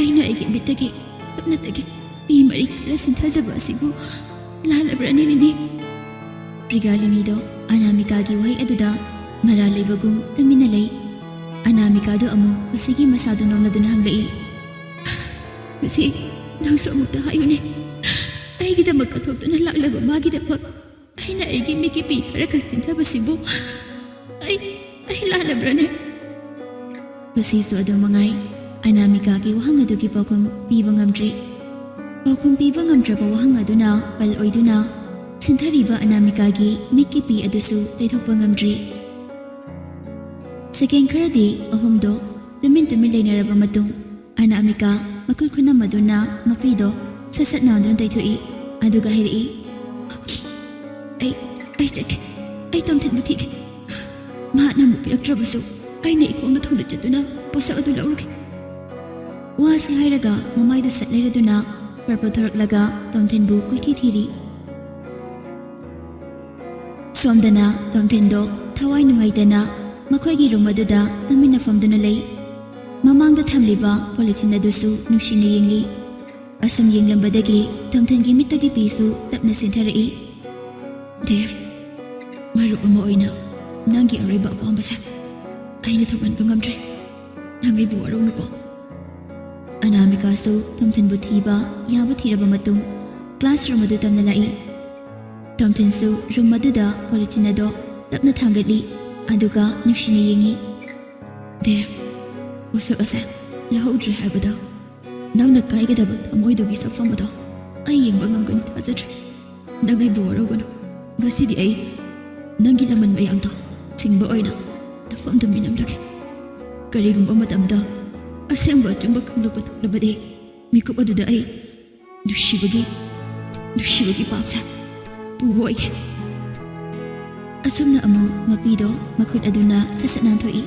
ꯑꯩꯅ ꯑꯩꯒꯤ ꯃꯤꯠꯇꯒꯤ ꯁꯨꯞꯅꯇꯒꯤ ꯄꯤ ꯃꯔꯤ ꯈꯔ ꯁꯤꯟꯊꯖꯕ ꯑꯁꯤꯕꯨ ꯂꯥꯜꯂꯕ꯭ꯔꯅꯦ, ꯂꯤꯅꯤ?" ꯔꯤꯒꯥꯂꯤꯅꯤꯗꯣ ꯑꯅꯥꯃꯤꯀꯥꯒꯤ ꯋꯥꯍꯩ ꯑꯗꯨꯗ ꯃꯔꯥꯜ ꯂꯩꯕꯒꯨꯝ ꯇꯨꯃꯤꯟꯅ ꯂꯩ꯫ ꯑꯅꯥꯃꯤꯀꯥꯗꯨ ꯑꯃꯨꯛ ꯈꯨꯁꯤꯒꯤ ꯃꯁꯥꯗꯨ ꯅꯣꯝꯂꯗꯨꯅ ꯍꯪꯂꯛꯏ, "ꯈꯨꯁꯤ, ꯅꯪꯁꯨ ꯑꯃꯨꯛꯇ ꯍꯥꯏꯌꯨꯅꯦ, ꯑꯩꯒꯤꯗꯃꯛ ꯀꯠꯊꯣꯛꯇꯨꯅ ꯂꯥꯛꯂꯕ ꯃꯥꯒꯤꯗꯃꯛ ꯑꯩꯅ ꯑꯩꯒꯤ ꯃꯤꯠꯀꯤ ꯄꯤ ꯈꯔ ꯈꯛ ꯁꯤꯟꯊꯕꯁꯤꯕꯨ ꯑꯩ, ꯑꯩ ꯂꯥꯜꯂꯕ꯭ꯔꯅꯦ?" ꯈꯨꯁꯤꯁꯨ ꯑꯗꯨ ꯃꯉꯥꯏ꯫ ꯑꯅꯥꯃꯤꯀꯥꯒꯤ ꯋꯥꯍꯪ ꯑꯗꯨꯒꯤ ꯄꯥꯎꯈꯨꯝ ꯄꯤꯕ ꯉꯝꯗ꯭ꯔꯤ꯫ ꯄꯥꯎꯈꯨꯝ ꯄꯤꯕ ꯉꯝꯗ꯭ꯔꯕ ꯋꯥꯍꯪ ꯑꯗꯨꯅ ꯄꯜ ꯑꯣꯏꯗꯨꯅ ꯁꯤꯟꯊꯔꯤꯕ ꯑꯅꯥꯃꯤꯀꯥꯒꯤ ꯃꯤꯠꯀꯤ ꯄꯤ ꯑꯗꯨꯁꯨ ꯇꯩꯊꯣꯛꯄ ꯉꯝꯗ꯭ꯔꯤ꯫ ꯁꯦꯀꯦꯟ ꯈꯔꯗꯤ ꯑꯍꯨꯝꯗꯣ ꯇꯨꯃꯤꯟ ꯇꯨꯃꯤꯟ ꯂꯩꯅꯔꯕ ꯃꯇꯨꯡ, ꯑꯅꯥꯃꯤꯀꯥ ꯃꯈꯨꯠ ꯈꯨꯅꯝ ꯑꯗꯨꯅ ꯃꯄꯤꯗꯣ ꯁꯠ ꯁꯠ ꯅꯥꯟꯗꯨꯅ ꯇꯩꯊꯣꯛꯏ, ꯑꯗꯨꯒ ꯍꯥꯏꯔꯛꯏ, "ꯑꯩ, ꯑꯩ ꯆꯠꯀꯦ꯫ ꯑꯩ ꯇꯣꯝꯊꯤꯟꯕꯨ ꯊꯤꯒꯦ꯫ ꯃꯍꯥꯛꯅ ꯑꯃꯨꯛ ꯄꯤꯔꯛꯇ꯭ꯔꯕꯁꯨ ꯑꯩꯅ ꯏꯈꯣꯡꯅ ꯊꯧꯅ ꯆꯠꯇꯨꯅ ꯄꯣꯠꯁꯛ ꯑꯗꯨ ꯂꯧꯔꯨꯒꯦ꯫" ꯋꯥꯁꯤ ꯍꯥꯏꯔꯒ ꯃꯃꯥꯏꯗꯨ ꯁꯠ ꯂꯩꯔꯗꯨꯅ ꯄꯔꯄꯜ ꯊꯣꯔꯛꯂꯒ ꯇꯣꯝꯊꯤꯟꯕꯨ ꯀꯣꯏꯊꯤ ꯊꯤꯔꯤ꯫ ꯁꯣꯝꯗꯅ ꯇꯣꯝꯊꯤꯟꯗꯣ ꯊꯋꯥꯏ ꯅꯨꯡꯉꯥꯏꯇꯅ ꯃꯈꯣꯏꯒꯤ ꯔꯨꯝ ꯑꯗꯨꯗ ꯇꯨꯃꯤꯟꯅ ꯐꯝꯗꯨꯅ ꯂꯩ꯫ ꯃꯃꯥꯡꯗ ꯊꯝꯂꯤꯕ ꯄꯣꯂꯤꯊꯤꯟ ꯑꯗꯨꯁꯨ ꯅꯨꯡꯁꯤꯅ ꯌꯦꯡꯂꯤ꯫ ꯑꯁꯨꯝ ꯌꯦꯡꯂꯝꯕꯗꯒꯤ ꯇꯣꯝꯊꯤꯟꯒꯤ ꯃꯤꯠꯇꯒꯤ ꯄꯤꯁꯨ ꯇꯞꯅ ꯆꯦꯟꯊꯔꯛꯏ꯫ "ꯗꯦꯕ, ꯃꯔꯨꯞ ꯑꯃ ꯑꯣꯏꯅ ꯅꯪꯒꯤ ꯑꯔꯣꯏꯕ ꯑꯄꯥꯝꯕꯁꯦ ꯑꯩꯅ ꯊꯨꯡꯍꯟꯕ ꯉꯝꯗ꯭ꯔꯦ꯫ ꯅꯪ ꯑꯩꯕꯨ ꯋꯥꯔꯧꯅꯨꯀꯣ꯫" ꯑꯅꯥꯃꯤꯀꯥꯁꯨ ꯇꯣꯝꯊꯤꯟꯕꯨ ꯊꯤꯕ ꯌꯥꯕ ꯊꯤꯔꯕ ꯃꯇꯨꯡ ꯀ꯭ꯂꯥꯁꯔꯨꯝ ꯑꯗꯨ ꯇꯝꯅ ꯂꯥꯛꯏ꯫ ꯇꯣꯝꯊꯤꯟꯁꯨ ꯔꯨꯝ ꯑꯗꯨꯗ ꯄꯣꯂꯤꯊꯤꯟ ꯑꯗꯣ ꯇꯞꯅ ꯊꯥꯡꯒꯠꯂꯤ, ꯑꯗꯨꯒ ꯅꯨꯡꯁꯤꯅ ꯌꯦꯡꯉꯤ꯫ "ꯗꯦꯕ, ꯄꯣꯠꯁꯛ ꯑꯁꯦ ꯂꯧꯍꯧꯗ꯭ꯔꯦ ꯍꯥꯏꯕꯗ ꯅꯪꯅ ꯀꯥꯏꯒꯗꯕ ꯊꯃꯣꯏꯗꯨꯒꯤ ꯁꯛꯐꯝ ꯑꯗꯣ ꯑꯩ ꯌꯦꯡꯕ ꯉꯝꯒꯅꯤ ꯊꯥꯖꯗ꯭ꯔꯦ꯫ ꯅꯪ ꯑꯩꯕꯨ ꯋꯥꯔꯧꯒꯅꯨ꯫ ꯉꯁꯤꯗꯤ ꯑꯩ ꯅꯪꯒꯤ ꯂꯃꯟ ꯃꯌꯥꯝꯗꯣ ꯁꯤꯡꯕ ꯑꯣꯏꯅ ꯅꯐꯝꯗ ꯃꯤꯅꯝꯂꯒꯦ꯫ ꯀꯔꯤꯒꯨꯝꯕ ꯃꯇꯝꯗ ꯑꯁꯦꯡꯕ ꯑꯆꯨꯝꯕ ꯈꯪꯂꯛꯄ ꯊꯣꯛꯂꯕꯗꯤ, ꯃꯤꯀꯨꯞ ꯑꯗꯨꯗ ꯑꯩ ꯅꯨꯡꯁꯤꯕꯒꯤ, ꯅꯨꯡꯁꯤꯕꯒꯤ ꯄꯥꯞꯁꯦ ꯄꯨꯕ ꯑꯣꯏꯒꯦ꯫" ꯑꯁꯨꯝꯅ ꯑꯃꯨꯛ ꯃꯄꯤꯗꯣ ꯃꯈꯨꯠ ꯑꯗꯨꯅ ꯁꯠ ꯁꯠ ꯅꯥꯟꯊꯣꯛꯏ꯫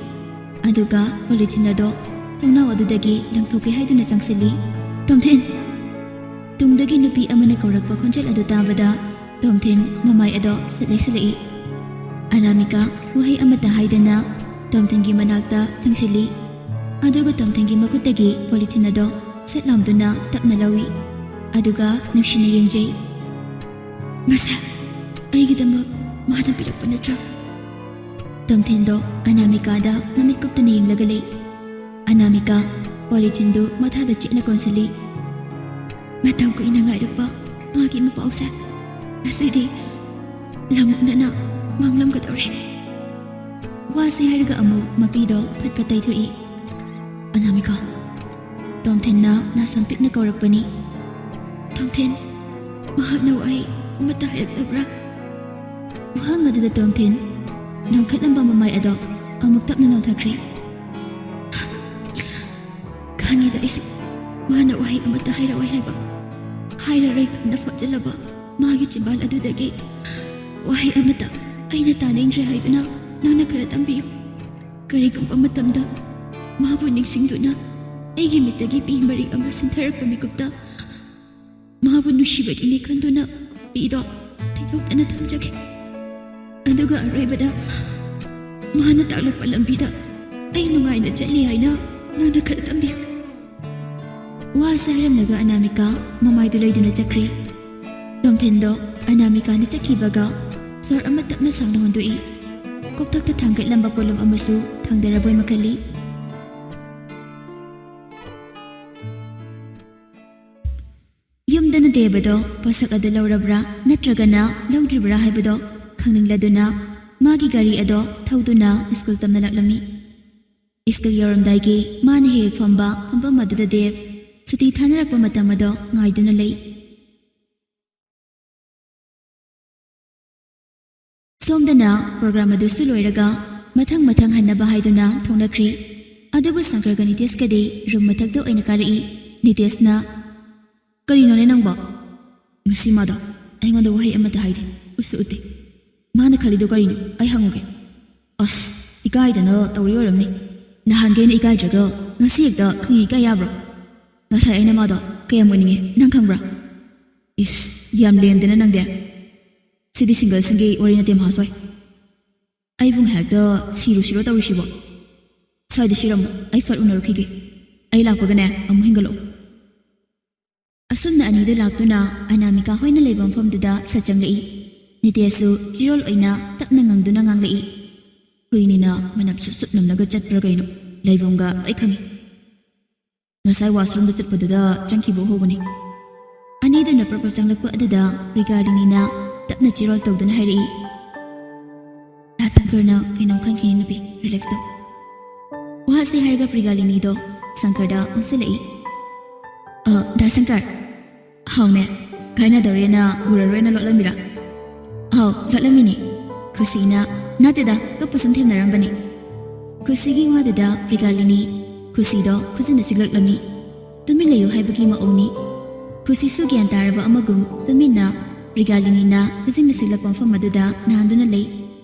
ꯑꯗꯨꯒ ꯄꯣꯂꯤꯊꯤꯟ ꯑꯗꯣ ꯊꯣꯡꯅꯥꯎ ꯑꯗꯨꯗꯒꯤ ꯂꯪꯊꯣꯛꯀꯦ ꯍꯥꯏꯗꯨꯅ ꯆꯪꯁꯤꯜꯂꯤ꯫ "ꯇꯣꯝꯊꯤꯟ!" ꯇꯨꯡꯗꯒꯤ ꯅꯨꯄꯤ ꯑꯃꯅ ꯀꯧꯔꯛꯄ ꯈꯣꯟꯖꯦꯜ ꯑꯗꯨ ꯇꯥꯕꯗ ꯇꯣꯝꯊꯤꯟ ꯃꯃꯥꯏ ꯑꯗꯣ ꯁꯠ ꯂꯩꯁꯤꯜꯂꯛꯏ꯫ ꯑꯅꯥꯃꯤꯀꯥ ꯋꯥꯍꯩ ꯑꯃꯠꯇ ꯍꯥꯏꯗꯅ ꯇꯣꯝꯊꯤꯟꯒꯤ ꯃꯅꯥꯛꯇ ꯆꯪꯁꯤꯜꯂꯤ꯫ ꯑꯗꯨꯒ ꯇꯣꯝꯊꯤꯟꯒꯤ ꯃꯈꯨꯠꯇꯒꯤ ꯄꯣꯂꯤꯊꯤꯟ ꯑꯗꯣ ꯁꯠ ꯂꯥꯝꯗꯨꯅ ꯇꯞꯅ ꯂꯧꯏ꯫ ꯑꯗꯨꯒ ꯅꯨꯡꯁꯤꯅ ꯌꯦꯡꯖꯩ꯫ "ꯃꯁꯦ ꯑꯩꯒꯤꯗꯃꯛ ꯃꯥꯅ ꯄꯤꯔꯛꯄ ꯅꯠꯇ꯭ꯔꯥ?" ꯇꯣꯝꯊꯤꯟꯗꯣ ꯑꯅꯥꯃꯤꯀꯥꯗ ꯃꯃꯤꯠ ꯀꯨꯞꯇꯅ ꯌꯦꯡꯂꯒ ꯂꯩ꯫ ꯑꯅꯥꯃꯤꯀꯥ ꯄꯣꯂꯤꯊꯤꯟꯗꯨ ꯃꯊꯥꯗ ꯆꯦꯠꯅ ꯀꯣꯟꯁꯤꯜꯂꯤ꯫ "ꯃꯇꯝ ꯀꯨꯏꯅ ꯉꯥꯏꯔꯛꯄ ꯃꯥꯒꯤ ꯃꯄꯥꯎꯁꯦ ꯉꯁꯤꯗꯤ ꯂꯝꯑꯣꯛꯅꯅ ꯃꯪꯂꯝꯒꯗꯧꯔꯦ꯫" ꯋꯥꯁꯤ ꯍꯥꯏꯔꯒ ꯑꯃꯨꯛ ꯃꯄꯤꯗꯣ ꯐꯠ ꯐꯠ ꯇꯩꯊꯣꯛꯏ꯫ "ꯑꯅꯥꯃꯤꯀꯥ!" ꯇꯣꯝꯊꯤꯟꯅ ꯅꯥꯁꯝ ꯄꯤꯛꯅ ꯀꯧꯔꯛꯄꯅꯤ꯫ "ꯇꯣꯝꯊꯤꯟ, ꯃꯍꯥꯛꯅ ꯋꯥꯍꯩ ꯑꯃꯠꯇ ꯍꯥꯏꯔꯛꯇꯕ꯭ꯔꯥ?" ꯋꯥꯍꯪ ꯑꯗꯨꯗ ꯇꯣꯝꯊꯤꯟ ꯅꯣꯟꯈꯠꯂꯝꯕ ꯃꯃꯥꯏ ꯑꯗꯣ ꯑꯃꯨꯛ ꯇꯞꯅ ꯅꯣꯟꯊꯈ꯭ꯔꯦ꯫ "ꯈꯪꯉꯤꯗ ꯑꯩꯁꯨ, ꯃꯥꯅ ꯋꯥꯍꯩ ꯑꯃꯠꯇ ꯍꯥꯏꯔꯛꯑꯣꯏ ꯍꯥꯏꯕ꯫ ꯍꯥꯏꯔꯔꯣꯏ ꯈꯟꯅ ꯐꯝꯖꯤꯜꯂꯕ ꯃꯥꯒꯤ ꯆꯤꯝꯕꯥꯜ ꯑꯗꯨꯗꯒꯤ ꯋꯥꯍꯩ ꯑꯃꯠꯇ ꯑꯩꯅ ꯇꯥꯅꯤꯡꯗ꯭ꯔꯦ ꯍꯥꯏꯗꯨꯅ ꯅꯪꯅ ꯈꯔ ꯇꯝꯕꯤꯌꯨ꯫ ꯀꯔꯤꯒꯨꯝꯕ ꯃꯇꯝꯗ ꯃꯥꯕꯨ ꯅꯤꯡꯁꯤꯡꯗꯨꯅ ꯑꯩꯒꯤ ꯃꯤꯠꯇꯒꯤ ꯄꯤ ꯃꯔꯤꯛ ꯑꯃ ꯁꯤꯟꯊꯔꯛꯄ ꯃꯤꯀꯨꯞꯇ ꯅꯨꯡꯁꯤꯕꯒꯤꯅꯤ ꯈꯟꯗꯨꯅ ꯐꯤꯗꯣ ꯊꯤꯗꯣꯛꯇꯅ ꯊꯝꯖꯈꯤ꯫ ꯑꯗꯨꯒ ꯑꯔꯣꯏꯕꯗ ꯃꯥꯅ ꯇꯥꯛꯂꯛꯄ ꯂꯝꯕꯤꯗ ꯑꯩ ꯅꯨꯡꯉꯥꯏꯅ ꯆꯠꯂꯤ ꯍꯥꯏꯅ ꯅꯪꯅ ꯈꯔ ꯇꯝꯕꯤꯌꯨ꯫ ꯋꯥꯁꯦ ꯍꯥꯏꯔꯝꯂꯒ ꯑꯅꯥꯃꯤꯀꯥ ꯃꯃꯥꯏꯗꯨ ꯂꯩꯗꯨꯅ ꯆꯠꯈ꯭ꯔꯦ꯫ ꯇꯣꯝꯊꯤꯟꯗꯣ ꯑꯅꯥꯃꯤꯀꯥꯅ ꯆꯠꯈꯤꯕꯒ ꯁꯣꯔ ꯑꯃ ꯇꯞꯅ ꯁꯥꯡꯅ ꯍꯣꯟꯗꯣꯛꯏ꯫ ꯀꯣꯛꯊꯛꯇ ꯊꯥꯡꯒꯠꯂꯝꯕ ꯄꯣꯠꯂꯨꯝ ꯑꯃꯁꯨ ꯊꯥꯡꯗꯔꯕꯣꯏ ꯃꯈꯜꯂꯤ꯫ ꯌꯨꯝꯗꯅ ꯗꯦꯕꯗꯣ ꯄꯣꯠꯁꯛ ꯑꯗꯨ ꯂꯧꯔꯕ꯭ꯔꯥ ꯅꯠꯇ꯭ꯔꯒꯅ ꯂꯧꯗ꯭ꯔꯤꯕ꯭ꯔꯥ ꯍꯥꯏꯕꯗꯣ ꯈꯪꯅꯤꯡꯂꯗꯨꯅ ꯃꯥꯒꯤ ꯒꯥꯔꯤ ꯑꯗꯣ ꯊꯧꯗꯨꯅ ꯁ꯭ꯀꯨꯜ ꯇꯝꯅ ꯂꯥꯛꯂꯝꯃꯤ꯫ ꯁ꯭ꯀꯨꯜ ꯌꯧꯔꯝꯗꯥꯏꯒꯤ ꯃꯥꯅ ꯍꯦꯛ ꯍꯦꯛ ꯐꯝꯕ ꯐꯝꯐꯝ ꯑꯗꯨꯗ ꯗꯦꯕ ꯁꯨꯇꯤ ꯊꯥꯅꯔꯛꯄ ꯃꯇꯝ ꯑꯗꯣ ꯉꯥꯏꯗꯨꯅ ꯂꯩ꯫ ꯁꯣꯝꯗꯅ ꯄ꯭ꯔꯣꯒ꯭ꯔꯥꯝ ꯑꯗꯨꯁꯨ ꯂꯣꯏꯔꯒ ꯃꯊꯪ ꯃꯊꯪ ꯍꯟꯅꯕ ꯍꯥꯏꯗꯨꯅ ꯊꯣꯛꯅꯈ꯭ꯔꯦ꯫ ꯑꯗꯨꯕꯨ ꯁꯪꯀꯔꯒ ꯅꯤꯇꯦꯁꯀꯗꯤ ꯔꯨꯝ ꯃꯊꯛꯇ ꯑꯣꯏꯅ ꯀꯥꯔꯛꯏ꯫ ꯅꯤꯇꯦꯁꯅ, "ꯀꯔꯤꯅꯣꯅꯦ ꯅꯪꯕꯣ?" "ꯉꯁꯤ ꯃꯥꯗꯣ ꯑꯩꯉꯣꯟꯗ ꯋꯥꯍꯩ ꯑꯃꯠꯇ ꯍꯥꯏꯗꯦ, ꯎꯠꯁꯨ ꯎꯠꯇꯦ꯫ ꯃꯥꯅ ꯈꯜꯂꯤꯗꯣ ꯀꯔꯤꯅꯣ ꯑꯩ ꯍꯪꯉꯨꯒꯦ꯫ ꯑꯁ, ꯏꯀꯥꯏꯗꯅ ꯇꯧꯔꯤ ꯑꯣꯏꯔꯝꯅꯤ꯫ ꯅꯍꯥꯟꯈꯩꯅ ꯏꯀꯥꯏꯗ꯭ꯔꯒ ꯉꯁꯤ ꯍꯦꯛꯇ ꯈꯪꯏ ꯏꯀꯥꯏ ꯌꯥꯕ꯭ꯔꯣ? ꯉꯁꯥꯏ ꯑꯩꯅ ꯃꯥꯗꯣ ꯀꯌꯥꯝ ꯑꯣꯏꯅꯤꯡꯉꯦ ꯅꯪ ꯈꯪꯕ꯭ꯔꯥ?" "ꯏꯁ, ꯌꯥꯝ ꯂꯦꯝꯗꯦꯅ ꯅꯪꯗꯤ꯫ ꯁꯤꯗꯤ ꯁꯤꯡꯒꯜꯁꯤꯡꯒꯤ ꯋꯥꯔꯤ ꯅꯠꯇꯦ ꯃꯍꯥꯁꯣꯏ꯫ ꯑꯩꯕꯨ ꯉꯥꯏꯍꯥꯛꯇ ꯁꯤꯔꯨꯁꯤꯔꯣ ꯇꯧꯔꯤꯁꯤꯕꯣ? ꯁ꯭ꯋꯥꯏꯗ ꯁꯤꯔꯝꯃꯣ, ꯑꯩ ꯐꯠ ꯎꯅꯔꯨꯈꯤꯒꯦ꯫ ꯑꯩ ꯂꯥꯛꯄꯒꯅꯦ ꯑꯃꯨꯛ ꯍꯤꯡꯒꯠꯂꯛꯑꯣ꯫" ꯑꯁꯨꯝꯅ ꯑꯅꯤꯗꯨ ꯂꯥꯛꯇꯨꯅ ꯑꯅꯥꯃꯤꯀꯥ ꯍꯣꯏꯅ ꯂꯩꯕ ꯃꯐꯝꯗꯨꯗ ꯁꯠ ꯆꯪꯂꯛꯏ꯫ ꯅꯤꯇꯦꯁꯁꯨ ꯆꯤꯔꯣꯜ ꯑꯣꯏꯅ ꯇꯞꯅ ꯉꯪꯗꯨꯅ ꯉꯥꯡꯂꯛꯏ꯫ "ꯍꯨꯏꯅꯤꯅ ꯃꯅꯝ ꯁꯨꯠ ꯁꯨꯠ ꯅꯝꯂꯒ ꯆꯠꯄ꯭ꯔꯥ ꯀꯩꯅꯣ? ꯂꯩꯐꯝꯒ ꯂꯣꯏ ꯈꯪꯉꯤ꯫ ꯉꯁꯥꯏ ꯋꯥꯁꯔꯨꯝꯗ ꯆꯠꯄꯗꯨꯗ ꯆꯪꯈꯤꯕ ꯎꯍꯧꯕꯅꯤ꯫" ꯑꯅꯤꯗꯨꯅ ꯄ꯭ꯔꯞ ꯄ꯭ꯔꯞ ꯆꯪꯂꯛꯄ ꯑꯗꯨꯗ ꯄ꯭ꯔꯤꯒꯥꯂꯤꯅꯤꯅ ꯇꯞꯅ ꯆꯤꯔꯣꯜ ꯇꯧꯗꯨꯅ ꯍꯥꯏꯔꯛꯏ, "ꯗꯥ ꯁꯪꯀꯔꯅ ꯀꯩꯅꯣꯝ ꯈꯟꯈꯤꯅꯤ ꯅꯨꯄꯤ, ꯔꯤꯂꯦꯛꯁ ꯇꯧ꯫" ꯋꯥꯁꯦ ꯍꯥꯏꯔꯒ ꯄ꯭ꯔꯤꯒꯥꯂꯤꯅꯤꯗꯣ ꯁꯪꯀꯔꯗ ꯑꯣꯟꯁꯤꯜꯂꯛꯏ꯫ "ꯑ, ꯗꯥ ꯁꯪꯀꯔ꯫" "ꯍꯥꯎꯅꯦ, ꯀꯥꯏꯅꯗꯧꯔꯦꯅ ꯎꯔꯔꯣꯏꯅ ꯂꯣꯠꯂꯝꯃꯤꯔꯥ?" "ꯑꯥꯎ, ꯂꯣꯠꯂꯝꯃꯤꯅꯤ꯫" ꯈꯨꯁꯤꯅ, "ꯅꯠꯇꯦꯗ, ꯀꯞꯄ ꯁꯨꯝ ꯊꯦꯝꯅꯔꯝꯕꯅꯤ꯫" ꯈꯨꯁꯤꯒꯤ ꯋꯥꯗꯨꯗ ꯄ꯭ꯔꯤꯒꯥꯂꯤꯅꯤ ꯈꯨꯁꯤꯗꯣ ꯈꯨꯖꯤꯟꯅ ꯁꯤꯛꯂꯛꯂꯝꯃꯤ꯫ ꯇꯨꯃꯤꯟ ꯂꯩꯌꯨ ꯍꯥꯏꯕꯒꯤ ꯃꯑꯣꯡꯅꯤ꯫ ꯈꯨꯁꯤꯁꯨ ꯒ꯭ꯌꯥꯟ ꯇꯥꯔꯕ ꯑꯃꯒꯨꯝ ꯇꯨꯃꯤꯟꯅ ꯄ꯭ꯔꯤꯒꯥꯂꯤꯅꯤꯅ ꯈꯨꯖꯤꯟꯅ ꯁꯤꯛꯂꯛꯄ ꯃꯐꯝ ꯑꯗꯨꯗ ꯅꯥꯟꯗꯨꯅ ꯂꯩ꯫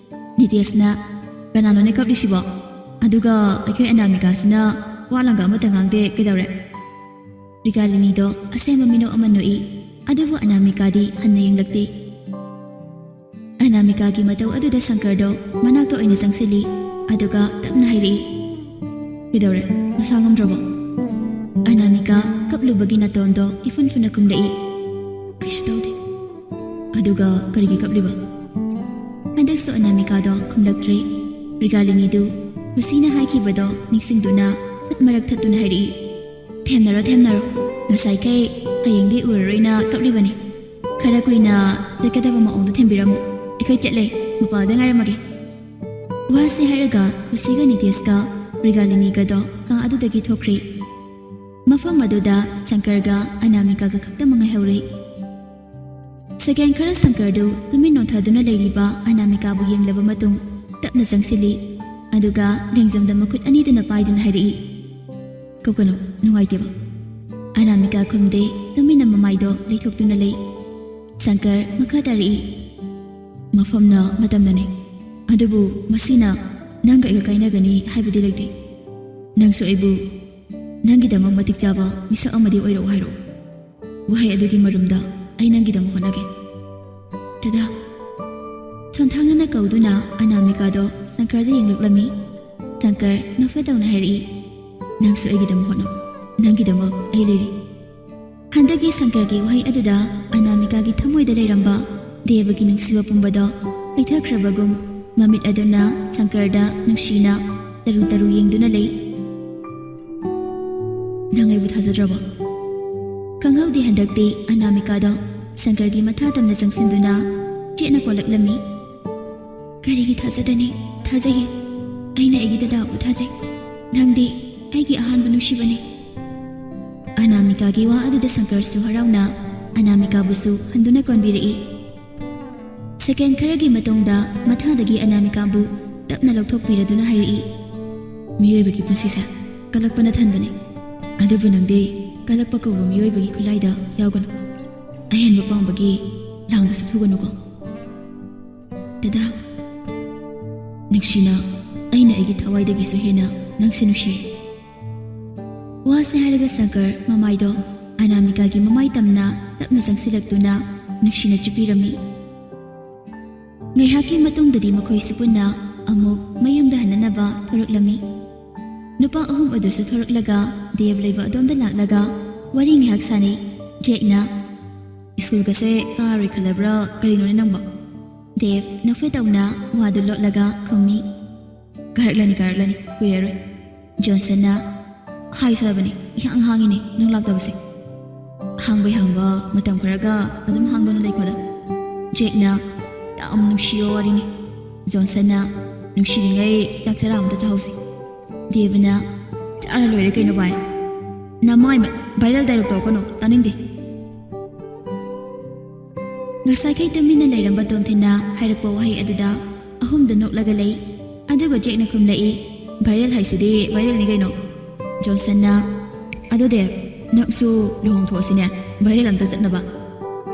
ꯅꯤꯇꯦꯁꯅ, "ꯀꯅꯥꯅꯣꯅꯦ ꯀꯞꯂꯤꯁꯤꯕꯣ? ꯑꯗꯨꯒ ꯑꯩꯈꯣꯏ ꯑꯅꯥꯃꯤꯀꯥꯁꯤꯅ ꯋꯥ ꯂꯪꯒ ꯑꯃꯠꯇ ꯉꯥꯡꯗꯦ, ꯀꯩꯗꯧꯔꯦ?" ꯄ꯭ꯔꯤꯒꯥꯂꯤꯅꯤꯗꯣ ꯑꯁꯦꯡꯕ ꯃꯤꯅꯣꯛ ꯑꯃ ꯅꯣꯛꯏ꯫ ꯑꯗꯨꯕꯨ ꯑꯅꯥꯃꯤꯀꯥꯗꯤ ꯍꯟꯅ ꯌꯦꯡꯂꯛꯇꯦ꯫ ꯑꯅꯥꯃꯤꯀꯥꯒꯤ ꯃꯇꯧ ꯑꯗꯨꯗ ꯁꯪꯀꯔꯗꯣ ꯃꯅꯥꯛꯇ ꯑꯣꯏꯅ ꯆꯪꯁꯤꯜꯂꯤ, ꯑꯗꯨꯒ ꯇꯞꯅ ꯍꯥꯏꯔꯛꯏ, "ꯀꯩꯗꯧꯔꯦ? ꯅꯁꯥ ꯉꯝꯗ꯭ꯔꯕꯣ?" ꯑꯅꯥꯃꯤꯀꯥ ꯀꯞꯂꯨꯕꯒꯤ ꯅꯥꯇꯣꯟꯗꯣ ꯏꯐꯨꯟ ꯐꯨꯟꯅ ꯈꯨꯝꯂꯛꯏ, "ꯀꯩꯁꯨ ꯇꯧꯗꯦ꯫" "ꯑꯗꯨꯒ ꯀꯔꯤꯒꯤ ꯀꯞꯂꯤꯕ?" ꯍꯟꯗꯛꯁꯨ ꯑꯅꯥꯃꯤꯀꯥꯗꯣ ꯈꯨꯝꯂꯛꯇ꯭ꯔꯦ꯫ ꯃ꯭ꯔꯤꯒꯥꯂꯤꯅꯤꯗꯨ ꯈꯨꯁꯤꯅ ꯍꯥꯏꯈꯤꯕꯗꯣ ꯅꯤꯡꯁꯤꯡꯗꯨꯅ ꯁꯠ ꯃꯔꯛ ꯊꯠꯇꯨꯅ ꯍꯥꯏꯔꯛꯏ, "ꯊꯦꯝꯅꯔꯣ, ꯊꯦꯝꯅꯔꯣ꯫ ꯉꯁꯥꯏꯈꯩ ꯍꯌꯦꯡꯗꯤ ꯎꯔꯔꯣꯏꯅ ꯀꯞꯂꯤꯕꯅꯤ꯫ ꯈꯔ ꯀꯨꯏꯅ ꯆꯠꯀꯗꯕ ꯃꯑꯣꯡꯗ ꯊꯦꯝꯕꯤꯔꯝꯃꯨ꯫ ꯑꯩꯈꯣꯏ ꯆꯠꯂꯦ, ꯃꯄꯥꯜꯗ ꯉꯥꯏꯔꯝꯃꯒꯦ꯫" ꯋꯥꯁꯤ ꯍꯥꯏꯔꯒ ꯈꯨꯁꯤꯒ ꯅꯤꯇꯦꯁꯀ ꯃ꯭ꯔꯤꯒꯥꯂꯤꯅꯤꯒꯗꯣ ꯀꯥ ꯑꯗꯨꯗꯒꯤ ꯊꯣꯛꯈ꯭ꯔꯦ꯫ ꯃꯐꯝ ꯑꯗꯨꯗ ꯁꯪꯀꯔꯒ ꯑꯅꯥꯃꯤꯀꯥꯒ ꯈꯛꯇꯃꯛ ꯉꯥꯏꯍꯧꯔꯦ꯫ ꯁꯦꯀꯦꯟ ꯈꯔ ꯁꯪꯀꯔꯗꯨ ꯇꯨꯃꯤꯟ ꯑꯣꯟꯊꯗꯨꯅ ꯂꯩꯔꯤꯕ ꯑꯅꯥꯃꯤꯀꯥꯕꯨ ꯌꯦꯡꯂꯕ ꯃꯇꯨꯡ ꯇꯞꯅ ꯆꯪꯁꯤꯜꯂꯤ꯫ ꯑꯗꯨꯒ ꯂꯦꯡꯖꯨꯝꯗ ꯃꯈꯨꯠ ꯑꯅꯤꯗꯨꯅ ꯄꯥꯏꯗꯨꯅ ꯍꯥꯏꯔꯛꯏ, "ꯀꯞꯀꯅꯨ, ꯅꯨꯡꯉꯥꯏꯇꯦꯕ꯫" ꯑꯅꯥꯃꯤꯀꯥ ꯈꯨꯝꯗꯦ, ꯇꯨꯃꯤꯟꯅ ꯃꯃꯥꯏꯗꯣ ꯂꯩꯊꯣꯛꯇꯨꯅ ꯂꯩ꯫ ꯁꯪꯀꯔ ꯃꯈꯥ ꯇꯥꯔꯛꯏ, "ꯃꯐꯝꯅ ꯃꯇꯝꯅꯅꯤ, ꯑꯗꯨꯕꯨ ꯃꯁꯤꯅ ꯅꯪꯒ ꯑꯩꯒ ꯀꯥꯏꯅꯒꯅꯤ ꯍꯥꯏꯕꯗꯤ ꯂꯩꯇꯦ꯫ ꯅꯪꯁꯨ ꯑꯩꯕꯨ ꯅꯪꯒꯤꯗꯃꯛ ꯃꯇꯤꯛ ꯆꯥꯕ ꯃꯤꯁꯛ ꯑꯃꯗꯤ ꯑꯣꯏꯔꯛꯎ ꯍꯥꯏꯔꯛꯎ꯫ ꯋꯥꯍꯩ ꯑꯗꯨꯒꯤ ꯃꯔꯨꯝꯗ ꯑꯩ ꯅꯪꯒꯤꯗꯃꯛ ꯍꯣꯠꯅꯒꯦ, ꯗꯗꯥ꯫" ꯁꯣꯟꯊꯥꯡꯅꯅ ꯀꯧꯗꯨꯅ ꯑꯅꯥꯃꯤꯀꯥꯗꯣ ꯁꯪꯀꯔꯗ ꯌꯦꯡꯂꯛꯂꯝꯃꯤ꯫ ꯁꯪꯀꯔ ꯅꯣꯛꯐꯦꯠ ꯇꯧꯅ ꯍꯥꯏꯔꯛꯏ, "ꯅꯪꯁꯨ ꯑꯩꯒꯤꯗꯃꯛ ꯍꯣꯠꯅꯧ꯫ ꯅꯪꯒꯤꯗꯃꯛ ꯑꯩ ꯂꯩꯔꯤ꯫" ꯍꯟꯗꯛꯀꯤ ꯁꯪꯀꯔꯒꯤ ꯋꯥꯍꯩ ꯑꯗꯨꯗ ꯑꯅꯥꯃꯤꯀꯥꯒꯤ ꯊꯃꯣꯏꯗ ꯂꯩꯔꯝꯕ ꯗꯦꯕꯒꯤ ꯅꯨꯡꯁꯤꯕ ꯄꯨꯝꯕꯗꯣ ꯂꯩꯊꯈ꯭ꯔꯕꯒꯨꯝ ꯃꯃꯤꯠ ꯑꯗꯨꯅ ꯁꯪꯀꯔꯗ ꯅꯨꯡꯁꯤꯅ ꯇꯔꯨ ꯇꯔꯨ ꯌꯦꯡꯗꯨꯅ ꯂꯩ꯫ "ꯅꯪ ꯑꯩꯕꯨ ꯊꯥꯖꯗ꯭ꯔꯕꯣ?" ꯈꯪꯍꯧꯗꯦ ꯍꯟꯗꯛꯇꯤ ꯑꯅꯥꯃꯤꯀꯥꯗꯣ ꯁꯪꯀꯔꯒꯤ ꯃꯊꯥ ꯇꯝꯅ ꯆꯪꯁꯤꯟꯗꯨꯅ ꯆꯦꯠꯅ ꯀꯣꯜꯂꯛꯂꯝꯃꯤ꯫ "ꯀꯔꯤꯒꯤ ꯊꯥꯖꯗꯅꯤ? ꯊꯥꯖꯩꯌꯦ꯫ ꯑꯩꯅ ꯑꯩꯒꯤ ꯗꯗꯥꯕꯨ ꯊꯥꯖꯩ꯫ ꯅꯪꯗꯤ ꯑꯩꯒꯤ ꯑꯍꯥꯟꯕ ꯅꯨꯡꯁꯤꯕꯅꯤ꯫" ꯑꯅꯥꯃꯤꯀꯥꯒꯤ ꯋꯥ ꯑꯗꯨꯗ ꯁꯪꯀꯔꯁꯨ ꯍꯔꯥꯎꯅ ꯑꯅꯥꯃꯤꯀꯥꯕꯨꯁꯨ ꯍꯟꯗꯨꯅ ꯀꯣꯟꯕꯤꯔꯛꯏ꯫ ꯁꯦꯀꯦꯟ ꯈꯔꯒꯤ ꯃꯇꯨꯡꯗ ꯃꯊꯥꯗꯒꯤ ꯑꯅꯥꯃꯤꯀꯥꯕꯨ ꯇꯞꯅ ꯂꯧꯊꯣꯛꯄꯤꯔꯗꯨꯅ ꯍꯥꯏꯔꯛꯏ, "ꯃꯤꯑꯣꯏꯕꯒꯤ ꯄꯨꯟꯁꯤꯁꯦ ꯀꯜꯂꯛꯄꯅ ꯊꯟꯕꯅꯤ꯫ ꯑꯗꯨꯕꯨ ꯅꯪꯗꯤ ꯀꯜꯂꯛꯄ ꯀꯧꯕ ꯃꯤꯑꯣꯏꯕꯒꯤ ꯈꯨꯠꯂꯥꯏꯗ ꯌꯥꯎꯒꯅꯨ꯫ ꯑꯍꯦꯟꯕ ꯄꯥꯝꯕꯒꯤ ꯂꯥꯡꯗꯁꯨ ꯊꯨꯒꯅꯨꯀꯣ꯫" "ꯗꯗꯥ꯫" "ꯅꯨꯡꯁꯤꯅ, ꯑꯩꯅ ꯑꯩꯒꯤ ꯊꯋꯥꯏꯗꯒꯤꯁꯨ ꯍꯦꯟꯅ ꯅꯪꯁꯦ ꯅꯨꯡꯁꯤ꯫" ꯋꯥꯁꯦ ꯍꯥꯏꯔꯒ ꯁꯪꯀꯔ ꯃꯃꯥꯏꯗꯣ ꯑꯅꯥꯃꯤꯀꯥꯒꯤ ꯃꯃꯥꯏ ꯇꯝꯅ ꯇꯞꯅ ꯆꯪꯁꯤꯜꯂꯛꯇꯨꯅ ꯅꯨꯡꯁꯤꯅ ꯆꯨꯞꯄꯤꯔꯝꯃꯤ꯫ ꯉꯥꯏꯍꯥꯛꯀꯤ ꯃꯇꯨꯡꯗꯗꯤ ꯃꯈꯣꯏꯁꯨ ꯄꯨꯟꯅ ꯑꯃꯨꯛ ꯃꯌꯨꯝꯗ ꯍꯟꯅꯅꯕ ꯊꯣꯔꯛꯂꯝꯃꯤ꯫ ꯅꯨꯄꯥ ꯑꯍꯨꯝ ꯑꯗꯨꯁꯨ ꯊꯣꯔꯛꯂꯒ ꯗꯦꯕ ꯂꯩꯕ ꯑꯗꯣꯝꯗ ꯂꯥꯛꯂꯒ ꯋꯥꯔꯤ ꯉꯥꯏꯍꯥꯛ ꯁꯥꯅꯩ꯫ ꯖꯦꯛꯅ, "ꯁ꯭ꯀꯨꯜꯒꯁꯦ ꯀꯥꯔꯣꯏ ꯈꯜꯂꯕ꯭ꯔꯥ ꯀꯔꯤꯅꯣꯅꯦ ꯅꯪꯕꯣ?" ꯗꯦꯕ ꯅꯣꯛꯐꯦꯠ ꯇꯧꯅ ꯋꯥꯗꯨ ꯂꯣꯠꯂꯒ ꯈꯨꯝꯃꯤ꯫ "ꯀꯥꯔꯛꯂꯅꯤ, ꯀꯥꯔꯛꯂꯅꯤ, ꯀꯨꯏꯔꯔꯣꯏ꯫" ꯖꯣꯟꯁꯟꯅ, "ꯍꯥꯏꯁꯨ ꯍꯥꯏꯕꯅꯤ, ꯏꯍꯥꯡ ꯍꯥꯡꯉꯤꯅꯦ ꯅꯪ ꯂꯥꯛꯇꯕꯁꯦ꯫ ꯍꯥꯡꯕꯩ ꯍꯥꯡꯕ, ꯃꯇꯝ ꯈꯔꯒ ꯑꯗꯨꯝ ꯍꯥꯡꯗꯅ ꯂꯩꯈꯣꯗ꯫" ꯖꯦꯛꯅ, "ꯌꯥꯝ ꯅꯨꯡꯁꯤꯕ ꯋꯥꯔꯤꯅꯤ꯫" ꯖꯣꯟꯁꯟꯅ, "ꯅꯨꯡꯁꯤꯔꯤꯉꯩ ꯆꯥꯛ ꯆꯔꯥ ꯑꯃꯇ ꯆꯥꯍꯧꯁꯤ꯫" ꯗꯦꯕꯅ, "ꯆꯥꯔ ꯂꯣꯏꯔꯦ ꯀꯩꯅꯣ ꯚꯥꯏ꯫ ꯅꯃꯥꯏ ꯃꯠ, viral dialogue ꯇꯧꯔꯛꯀꯅꯨ, ꯇꯥꯅꯤꯡꯗꯦ꯫" ꯉꯁꯥꯏꯈꯩ ꯇꯨꯃꯤꯟꯅ ꯂꯩꯔꯝꯕ ꯇꯣꯝꯊꯤꯟꯅ ꯍꯥꯏꯔꯛꯄ ꯋꯥꯍꯩ ꯑꯗꯨꯗ ꯑꯍꯨꯝꯗ ꯅꯣꯛꯂꯒ ꯂꯩ꯫ ꯑꯗꯨꯒ ꯖꯦꯛꯅ ꯈꯨꯝꯂꯛꯏ, "Viral ꯍꯥꯏꯁꯤꯗꯤ viralꯅꯤ ꯀꯩꯅꯣ꯫" ꯖꯣꯟꯁꯟꯅ, "ꯑꯗꯣ ꯗꯦꯕ, ꯅꯪꯁꯨ ꯂꯨꯍꯣꯡꯊꯣꯛꯑꯁꯤꯅꯦ, viral ꯑꯝꯇ ꯆꯠꯅꯕ꯫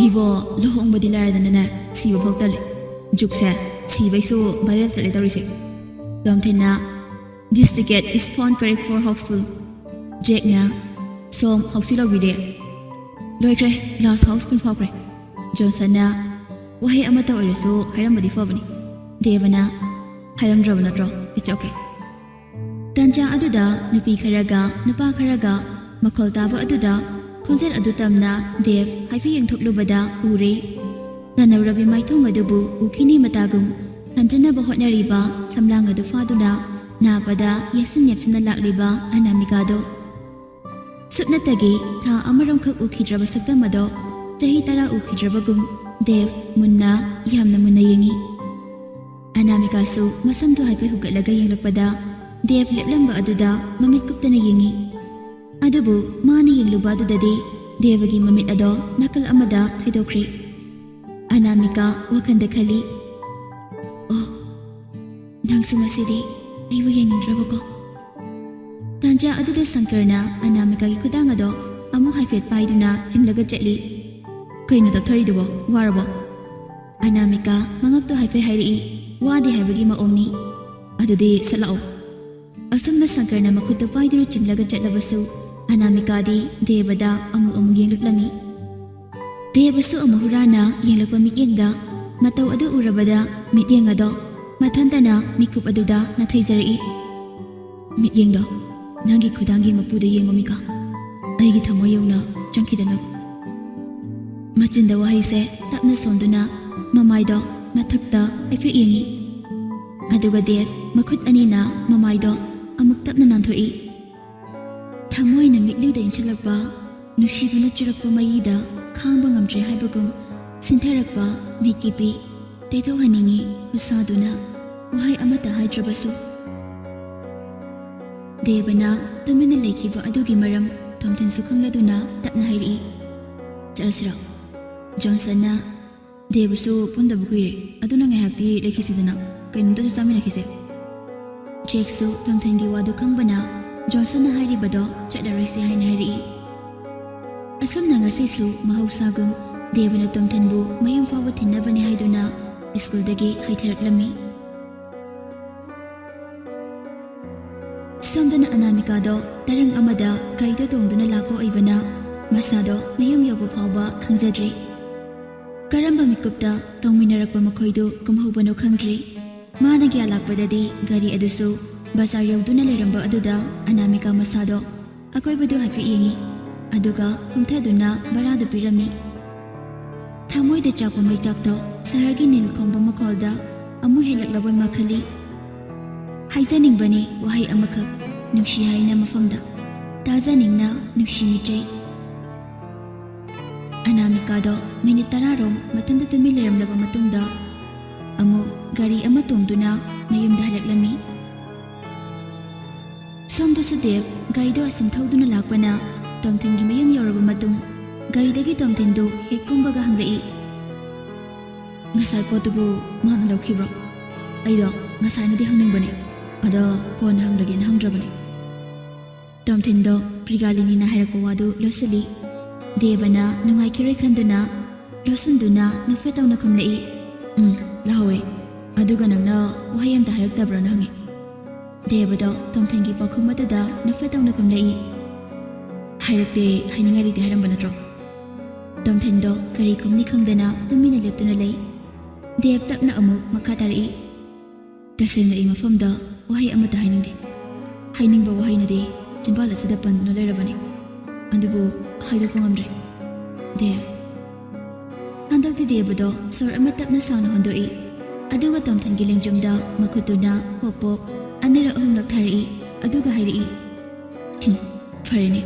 ꯏꯕꯣ, ꯂꯨꯍꯣꯡꯕꯗꯤ ꯂꯥꯏꯔꯗꯅꯅꯦ, ꯁꯤꯕ ꯐꯥꯎ ꯇꯜꯂꯦ꯫ ꯖꯨꯛꯁꯦ ꯁꯤꯕꯩꯁꯨ viral ꯆꯠꯂꯦ ꯇꯧꯔꯤꯁꯦ꯫" ꯇꯣꯝꯊꯤꯟꯅ, "This ticket is phone correct for houseful꯫" ꯖꯦꯛꯅ, "ꯁꯣꯝ ꯍꯥꯎꯁꯤ ꯂꯧꯕꯤꯔꯦ꯫ ꯂꯣꯏꯈ꯭ꯔꯦ, last houseful ꯐꯥꯎꯈ꯭ꯔꯦ꯫" ꯖꯣꯟꯁꯟꯅ, "ꯋꯥꯍꯩ ꯑꯃꯠꯇ ꯑꯣꯏꯔꯁꯨ ꯍꯥꯏꯔꯝꯕꯗꯤ ꯐꯕꯅꯤ꯫" ꯗꯦꯕꯅ, "ꯍꯥꯏꯔꯝꯗ꯭ꯔꯕ ꯅꯠꯇ꯭ꯔꯣ? It's okay꯫" ꯇꯟꯖꯥ ꯑꯗꯨꯗ ꯅꯨꯄꯤ ꯈꯔꯒ ꯅꯨꯄꯥ ꯈꯔꯒ ꯃꯈꯣꯜ ꯇꯥꯕ ꯑꯗꯨꯗ ꯈꯣꯟꯖꯦꯜ ꯑꯗꯨ ꯇꯝꯅ ꯗꯦꯕ ꯍꯥꯏꯐꯦꯠ ꯌꯦꯡꯊꯣꯛꯂꯨꯕꯗ ꯎꯔꯦ꯫ ꯇꯥꯟꯅꯧꯔꯕꯤ ꯃꯥꯏꯊꯣꯡ ꯑꯗꯨꯕꯨ ꯎꯈꯤꯅꯤ ꯃꯇꯥꯒꯨꯝ ꯍꯟꯖꯤꯟꯅꯕ ꯍꯣꯠꯅꯔꯤꯕ ꯁꯝꯂꯥꯡ ꯑꯗꯨ ꯐꯥꯗꯨꯅ ꯅꯥꯄꯗ ꯌꯦꯠꯁꯤꯟ ꯌꯦꯞꯁꯤꯟꯅ ꯂꯥꯛꯂꯤꯕ ꯑꯅꯥꯃꯤꯀꯥꯗꯣ꯫ ꯁꯨꯞꯅꯇꯒꯤ ꯊꯥ ꯑꯃꯔꯣꯝꯈꯛ ꯎꯈꯤꯗ꯭ꯔꯕ ꯁꯛꯇꯝ ꯑꯗꯣ ꯆꯍꯤ ꯇꯔꯥ ꯎꯈꯤꯗ꯭ꯔꯕꯒꯨꯝ ꯗꯦꯕ ꯃꯨꯟꯅ, ꯌꯥꯝꯅ ꯃꯨꯟꯅ ꯌꯦꯡꯉꯤ꯫ ꯑꯅꯥꯃꯤꯀꯥꯁꯨ ꯃꯁꯝꯗꯨ ꯍꯥꯏꯐꯦꯠ ꯍꯨꯒꯠꯂꯒ ꯌꯦꯡꯂꯛꯄꯗ ꯗꯦꯕ ꯂꯦꯞꯂꯝꯕ ꯑꯗꯨꯗ ꯃꯃꯤꯠ ꯀꯨꯞꯇꯅ ꯌꯦꯡꯉꯤ꯫ ꯑꯗꯨꯕꯨ ꯃꯥꯅ ꯌꯦꯡꯂꯨꯕ ꯑꯗꯨꯗꯗꯤ ꯗꯦꯕꯒꯤ ꯃꯃꯤꯠ ꯑꯗꯣ ꯅꯥꯀꯜ ꯑꯃꯗ ꯊꯩꯗꯣꯛꯈ꯭ꯔꯦ꯫ ꯑꯅꯥꯃꯤꯀꯥ ꯋꯥꯈꯜꯗ ꯈꯜꯂꯤ, "ꯑꯣ, ꯅꯪꯁꯨ ꯉꯁꯤꯗꯤ ꯑꯩꯕꯨ ꯌꯦꯡꯅꯤꯡꯗ꯭ꯔꯕꯀꯣ?" ꯇꯥꯟꯖꯥ ꯑꯗꯨꯗ ꯁꯪꯀꯔꯅ ꯑꯅꯥꯃꯤꯀꯥꯒꯤ ꯈꯨꯗꯥꯡ ꯑꯗꯣ ꯑꯃꯨꯛ ꯍꯥꯏꯐꯦꯠ ꯄꯥꯏꯗꯨꯅ ꯆꯤꯡꯂꯒ ꯆꯠꯂꯤ꯫ "ꯀꯩꯅꯣ ꯇꯞꯊꯔꯤꯗꯨꯕꯣ? ꯋꯥꯔꯕꯣ?" ꯑꯅꯥꯃꯤꯀꯥ ꯃꯉꯛꯇꯣ ꯍꯥꯏꯐꯦꯠ ꯍꯥꯏꯔꯛꯏ, ꯋꯥꯗꯦ ꯍꯥꯏꯕꯒꯤ ꯃꯑꯣꯡꯅꯤ꯫ "ꯑꯗꯨꯗꯤ ꯁꯠ ꯂꯥꯛꯑꯣ꯫" ꯑꯁꯨꯝꯅ ꯁꯪꯀꯔꯅ ꯃꯈꯨꯠꯇ ꯄꯥꯏꯗꯨꯅ ꯆꯤꯡꯂꯒ ꯆꯠꯂꯕꯁꯨ ꯑꯅꯥꯃꯤꯀꯥꯗꯤ ꯗꯦꯕꯗ ꯑꯃꯨꯛ ꯑꯃꯨꯛ ꯌꯦꯡꯂꯛꯂꯝꯃꯤ꯫ ꯗꯦꯕꯁꯨ ꯑꯃꯨꯛ ꯍꯨꯔꯥꯟꯅ ꯌꯦꯡꯂꯛꯄ ꯃꯤꯠꯌꯦꯡꯗ ꯃꯇꯧ ꯑꯗꯨ ꯎꯔꯕꯗ ꯃꯤꯠꯌꯦꯡ ꯑꯗꯣ ꯃꯊꯟꯇꯅ ꯃꯤꯀꯨꯞ ꯑꯗꯨꯗ ꯅꯥꯊꯩꯖꯔꯛꯏ꯫ "ꯃꯤꯠꯌꯦꯡꯗꯣ ꯅꯪꯒꯤ ꯈꯨꯗꯥꯡꯒꯤ ꯃꯄꯨꯗ ꯌꯦꯡꯉꯨꯃꯤꯀꯣ, ꯑꯩꯒꯤ ꯊꯃꯣꯏ ꯌꯧꯅ ꯆꯪꯈꯤꯗꯅꯕ꯫" ꯃꯆꯤꯟꯗ ꯋꯥꯍꯩꯁꯦ ꯇꯞꯅ ꯁꯣꯟꯗꯨꯅ ꯃꯃꯥꯏꯗꯣ ꯃꯊꯛꯇ ꯍꯥꯏꯐꯦꯠ ꯌꯦꯡꯉꯤ꯫ ꯑꯗꯨꯒ ꯗꯦꯕ ꯃꯈꯨꯠ ꯑꯅꯤꯅ ꯃꯃꯥꯏꯗꯣ ꯑꯃꯨꯛ ꯇꯞꯅ ꯅꯥꯟꯊꯣꯛꯏ꯫ ꯊꯃꯣꯏꯅ ꯃꯤꯠꯂꯨꯗ ꯏꯟꯁꯤꯜꯂꯛꯄ, ꯅꯨꯡꯁꯤꯕꯅ ꯆꯨꯔꯛꯄ ꯃꯩꯗ ꯈꯥꯡꯕ ꯉꯝꯗ꯭ꯔꯦ ꯍꯥꯏꯕꯒꯨꯝ ꯁꯤꯟꯊꯔꯛꯄ ꯃꯤꯠꯀꯤꯄꯤ ꯇꯩꯊꯣꯛꯍꯟꯅꯤꯡꯉꯤ ꯈꯨꯠꯁꯥꯗꯨꯅ꯫ ꯋꯥꯍꯩ ꯑꯃꯠꯇ ꯍꯥꯏꯗ꯭ꯔꯕꯁꯨ꯫ ꯗꯦꯕꯅ ꯇꯨꯃꯤꯟꯅ ꯂꯩꯈꯤꯕ ꯑꯗꯨꯒꯤ ꯃꯔꯝ ꯇꯣꯝꯊꯤꯟꯁꯨ ꯈꯪꯂꯗꯨꯅ ꯇꯞꯅ ꯍꯥꯏꯔꯛꯏ, "ꯆꯠꯂꯁꯤꯔꯣ?" ꯖꯣꯟꯁꯟꯅ, "ꯗꯦꯕꯁꯨ ꯄꯨꯟꯗꯕ ꯀꯨꯏꯔꯦ, ꯑꯗꯨꯅ ꯉꯥꯏꯍꯥꯛꯇꯤ ꯂꯩꯈꯤꯁꯤꯗꯅ, ꯀꯩꯅꯣꯝꯇꯁꯨ ꯆꯥꯃꯤꯟꯅꯈꯤꯁꯦ꯫" ꯖꯦꯛꯁꯨ ꯇꯣꯝꯊꯤꯟꯒꯤ ꯋꯥꯗꯨ ꯈꯪꯕꯅ ꯖꯣꯟꯁꯟꯅ ꯍꯥꯏꯔꯤꯕꯗꯣ ꯆꯠꯂꯔꯣꯏꯁꯦ ꯍꯥꯏꯅ ꯍꯥꯏꯔꯛꯏ꯫ ꯑꯁꯨꯝꯅ ꯉꯁꯤꯁꯨ ꯃꯍꯧꯁꯥꯒꯨꯝ ꯗꯦꯕꯅ ꯇꯣꯝꯊꯤꯟꯕꯨ ꯃꯌꯨꯝ ꯐꯥꯎꯕ ꯊꯤꯟꯅꯕꯅꯤ ꯍꯥꯏꯗꯨꯅ ꯁ꯭ꯀꯨꯜꯗꯒꯤ ꯍꯥꯏꯊꯔꯛꯂꯝꯃꯤ꯫ ꯁꯣꯝꯗꯅ ꯑꯅꯥꯃꯤꯀꯥꯗꯣ ꯇꯔꯪ ꯑꯃꯗ ꯒꯥꯔꯤꯗ ꯇꯣꯡꯗꯨꯅ ꯂꯥꯛꯄ ꯑꯣꯏꯕꯅ ꯃꯁꯥꯗꯣ ꯃꯌꯨꯝ ꯌꯧꯕ ꯐꯥꯎꯕ ꯈꯪꯖꯗ꯭ꯔꯤ꯫ ꯀꯔꯝꯕ ꯃꯤꯀꯨꯞꯇ ꯇꯣꯡꯃꯤꯟꯅꯔꯛꯄ ꯃꯈꯣꯏꯗꯨ ꯀꯨꯝꯍꯧꯕꯅꯣ ꯈꯪꯗ꯭ꯔꯤ꯫ ꯃꯥꯅ ꯒ꯭ꯌꯥꯟ ꯂꯥꯛꯄꯗꯗꯤ ꯒꯥꯔꯤ ꯑꯗꯨꯁꯨ ꯕꯖꯥꯔ ꯌꯧꯗꯨꯅ ꯂꯩꯔꯝꯕ ꯑꯗꯨꯗ ꯑꯅꯥꯃꯤꯀꯥ ꯃꯁꯥꯗꯣ ꯑꯀꯣꯏꯕꯗꯨ ꯍꯥꯏꯐꯦꯠ ꯌꯦꯡꯉꯤ꯫ ꯑꯗꯨꯒ ꯀꯨꯝꯊꯗꯨꯅ ꯚꯔꯥꯗ ꯄꯤꯔꯝꯃꯤ꯫ ꯊꯃꯣꯏꯗ ꯆꯥꯛꯄ ꯃꯩꯆꯥꯛꯇꯣ ꯁꯍꯔꯒꯤ ꯅꯤꯜ ꯈꯣꯡꯕ ꯃꯈꯣꯜꯗ ꯑꯃꯨꯛ ꯍꯦꯜꯂꯛꯂꯕꯣꯏ ꯃꯥꯈꯜꯂꯤ꯫ ꯍꯥꯏꯖꯅꯤꯡꯕꯅꯤ ꯋꯥꯍꯩ ꯑꯃꯈꯛ, ꯅꯨꯡꯁꯤ ꯍꯥꯏꯅ ꯃꯐꯝꯗ, ꯇꯥꯖꯅꯤꯡꯅ ꯅꯨꯡꯁꯤ ꯃꯤꯆꯩ꯫ ꯑꯅꯥꯃꯤꯀꯥꯗꯣ ꯃꯤꯅꯤꯠ ꯇꯔꯥꯔꯣꯝ ꯃꯊꯟꯇ ꯇꯨꯃꯤꯟ ꯂꯩꯔꯝꯂꯕ ꯃꯇꯨꯡꯗ ꯑꯃꯨꯛ ꯒꯥꯔꯤ ꯑꯃ ꯇꯣꯡꯗꯨꯅ ꯃꯌꯨꯝꯗ ꯍꯜꯂꯛꯂꯝꯃꯤ꯫ ꯁꯣꯝꯗꯁꯨ ꯗꯦꯕ ꯒꯥꯔꯤꯗꯣ ꯑꯁꯨꯝ ꯊꯧꯗꯨꯅ ꯂꯥꯛꯄꯅ ꯇꯣꯝꯊꯤꯟꯒꯤ ꯃꯌꯨꯝ ꯌꯧꯔꯕ ꯃꯇꯨꯡ ꯒꯥꯔꯤꯗꯒꯤ ꯇꯣꯝꯊꯤꯟꯗꯨ ꯍꯦꯛ ꯀꯨꯝꯕꯒ ꯍꯪꯂꯛꯏ, "ꯉꯁꯥꯏ ꯄꯣꯠꯇꯨꯕꯨ ꯃꯥꯅ ꯂꯧꯈꯤꯕ꯭ꯔꯣ? ꯑꯩꯗꯣ ꯉꯁꯥꯏꯅꯗꯤ ꯍꯪꯅꯤꯡꯕꯅꯦ, ꯑꯗꯣ ꯀꯣꯟꯅ ꯍꯪꯂꯒꯦꯅ ꯍꯪꯗ꯭ꯔꯕꯅꯦ꯫" ꯇꯣꯝꯊꯤꯟꯗꯣ ꯄ꯭ꯔꯤꯒꯥꯂꯤꯅꯤꯅ ꯍꯥꯏꯔꯛꯄ ꯋꯥꯗꯨ ꯂꯣꯠꯁꯤꯜꯂꯤ꯫ ꯗꯦꯕꯅ ꯅꯨꯡꯉꯥꯏꯈꯤꯔꯣꯏ ꯈꯟꯗꯨꯅ ꯂꯣꯠꯁꯤꯟꯗꯨꯅ ꯅꯣꯛꯐꯦꯠ ꯇꯧꯅ ꯈꯨꯝꯂꯛꯏ, "ꯎꯝ, ꯂꯧꯍꯧꯋꯦ꯫ ꯑꯗꯨꯒ ꯅꯪꯅ ꯋꯥꯍꯩ ꯑꯝꯇ ꯍꯥꯏꯔꯛꯇꯕ꯭ꯔꯥꯅ ꯍꯪꯉꯤ꯫" ꯗꯦꯕꯗꯣ ꯇꯣꯝꯊꯤꯟꯒꯤ ꯄꯥꯎꯈꯨꯝ ꯑꯗꯨꯗ ꯅꯣꯛꯐꯦꯠ ꯇꯧꯅ ꯈꯨꯝꯂꯛꯏ꯫ ꯍꯥꯏꯔꯛꯇꯦ, ꯍꯥꯏꯅꯤꯡꯉꯥꯏ ꯂꯩꯇꯦ ꯍꯥꯏꯔꯝꯕ ꯅꯠꯇ꯭ꯔꯣ? ꯇꯣꯝꯊꯤꯟꯗꯣ ꯀꯔꯤ ꯈꯨꯝꯅꯤ ꯈꯪꯗꯅ ꯇꯨꯃꯤꯟꯅ ꯂꯦꯞꯇꯨꯅ ꯂꯩ꯫ ꯗꯦꯕ ꯇꯞꯅ ꯑꯃꯨꯛ ꯃꯈꯥ ꯇꯥꯔꯛꯏ, "ꯇꯁꯦꯡꯅ ꯑꯩ ꯃꯐꯝꯗ ꯋꯥꯍꯩ ꯑꯃꯠꯇ ꯍꯥꯏꯅꯤꯡꯗꯦ꯫ ꯍꯥꯏꯅꯤꯡꯕ ꯋꯥꯍꯩꯅꯗꯤ ꯆꯤꯟꯕꯥꯜ ꯑꯁꯤꯗ ꯄꯟꯗꯨꯅ ꯂꯩꯔꯕꯅꯤ꯫ ꯑꯗꯨꯕꯨ ꯍꯥꯏꯗꯣꯛꯄ ꯉꯝꯗ꯭ꯔꯦ, ꯗꯦꯕ꯫" ꯍꯟꯗꯛꯇꯤ ꯗꯦꯕꯗꯣ ꯁꯣꯔ ꯑꯃ ꯇꯞꯅ ꯁꯥꯡꯅ ꯍꯣꯟꯗꯣꯛꯏ꯫ ꯑꯗꯨꯒ ꯇꯣꯝꯊꯤꯟꯒꯤ ꯂꯦꯡꯖꯨꯝꯗ ꯃꯈꯨꯠꯇꯨꯅ ꯄꯣꯞ ꯄꯣꯞ ꯑꯅꯤꯔꯛ ꯑꯍꯨꯝꯂꯛ ꯊꯥꯔꯛꯏ꯫ ꯑꯗꯨꯒ ꯍꯥꯏꯔꯛꯏ, "ꯍꯨꯝ, ꯐꯔꯦꯅꯦ,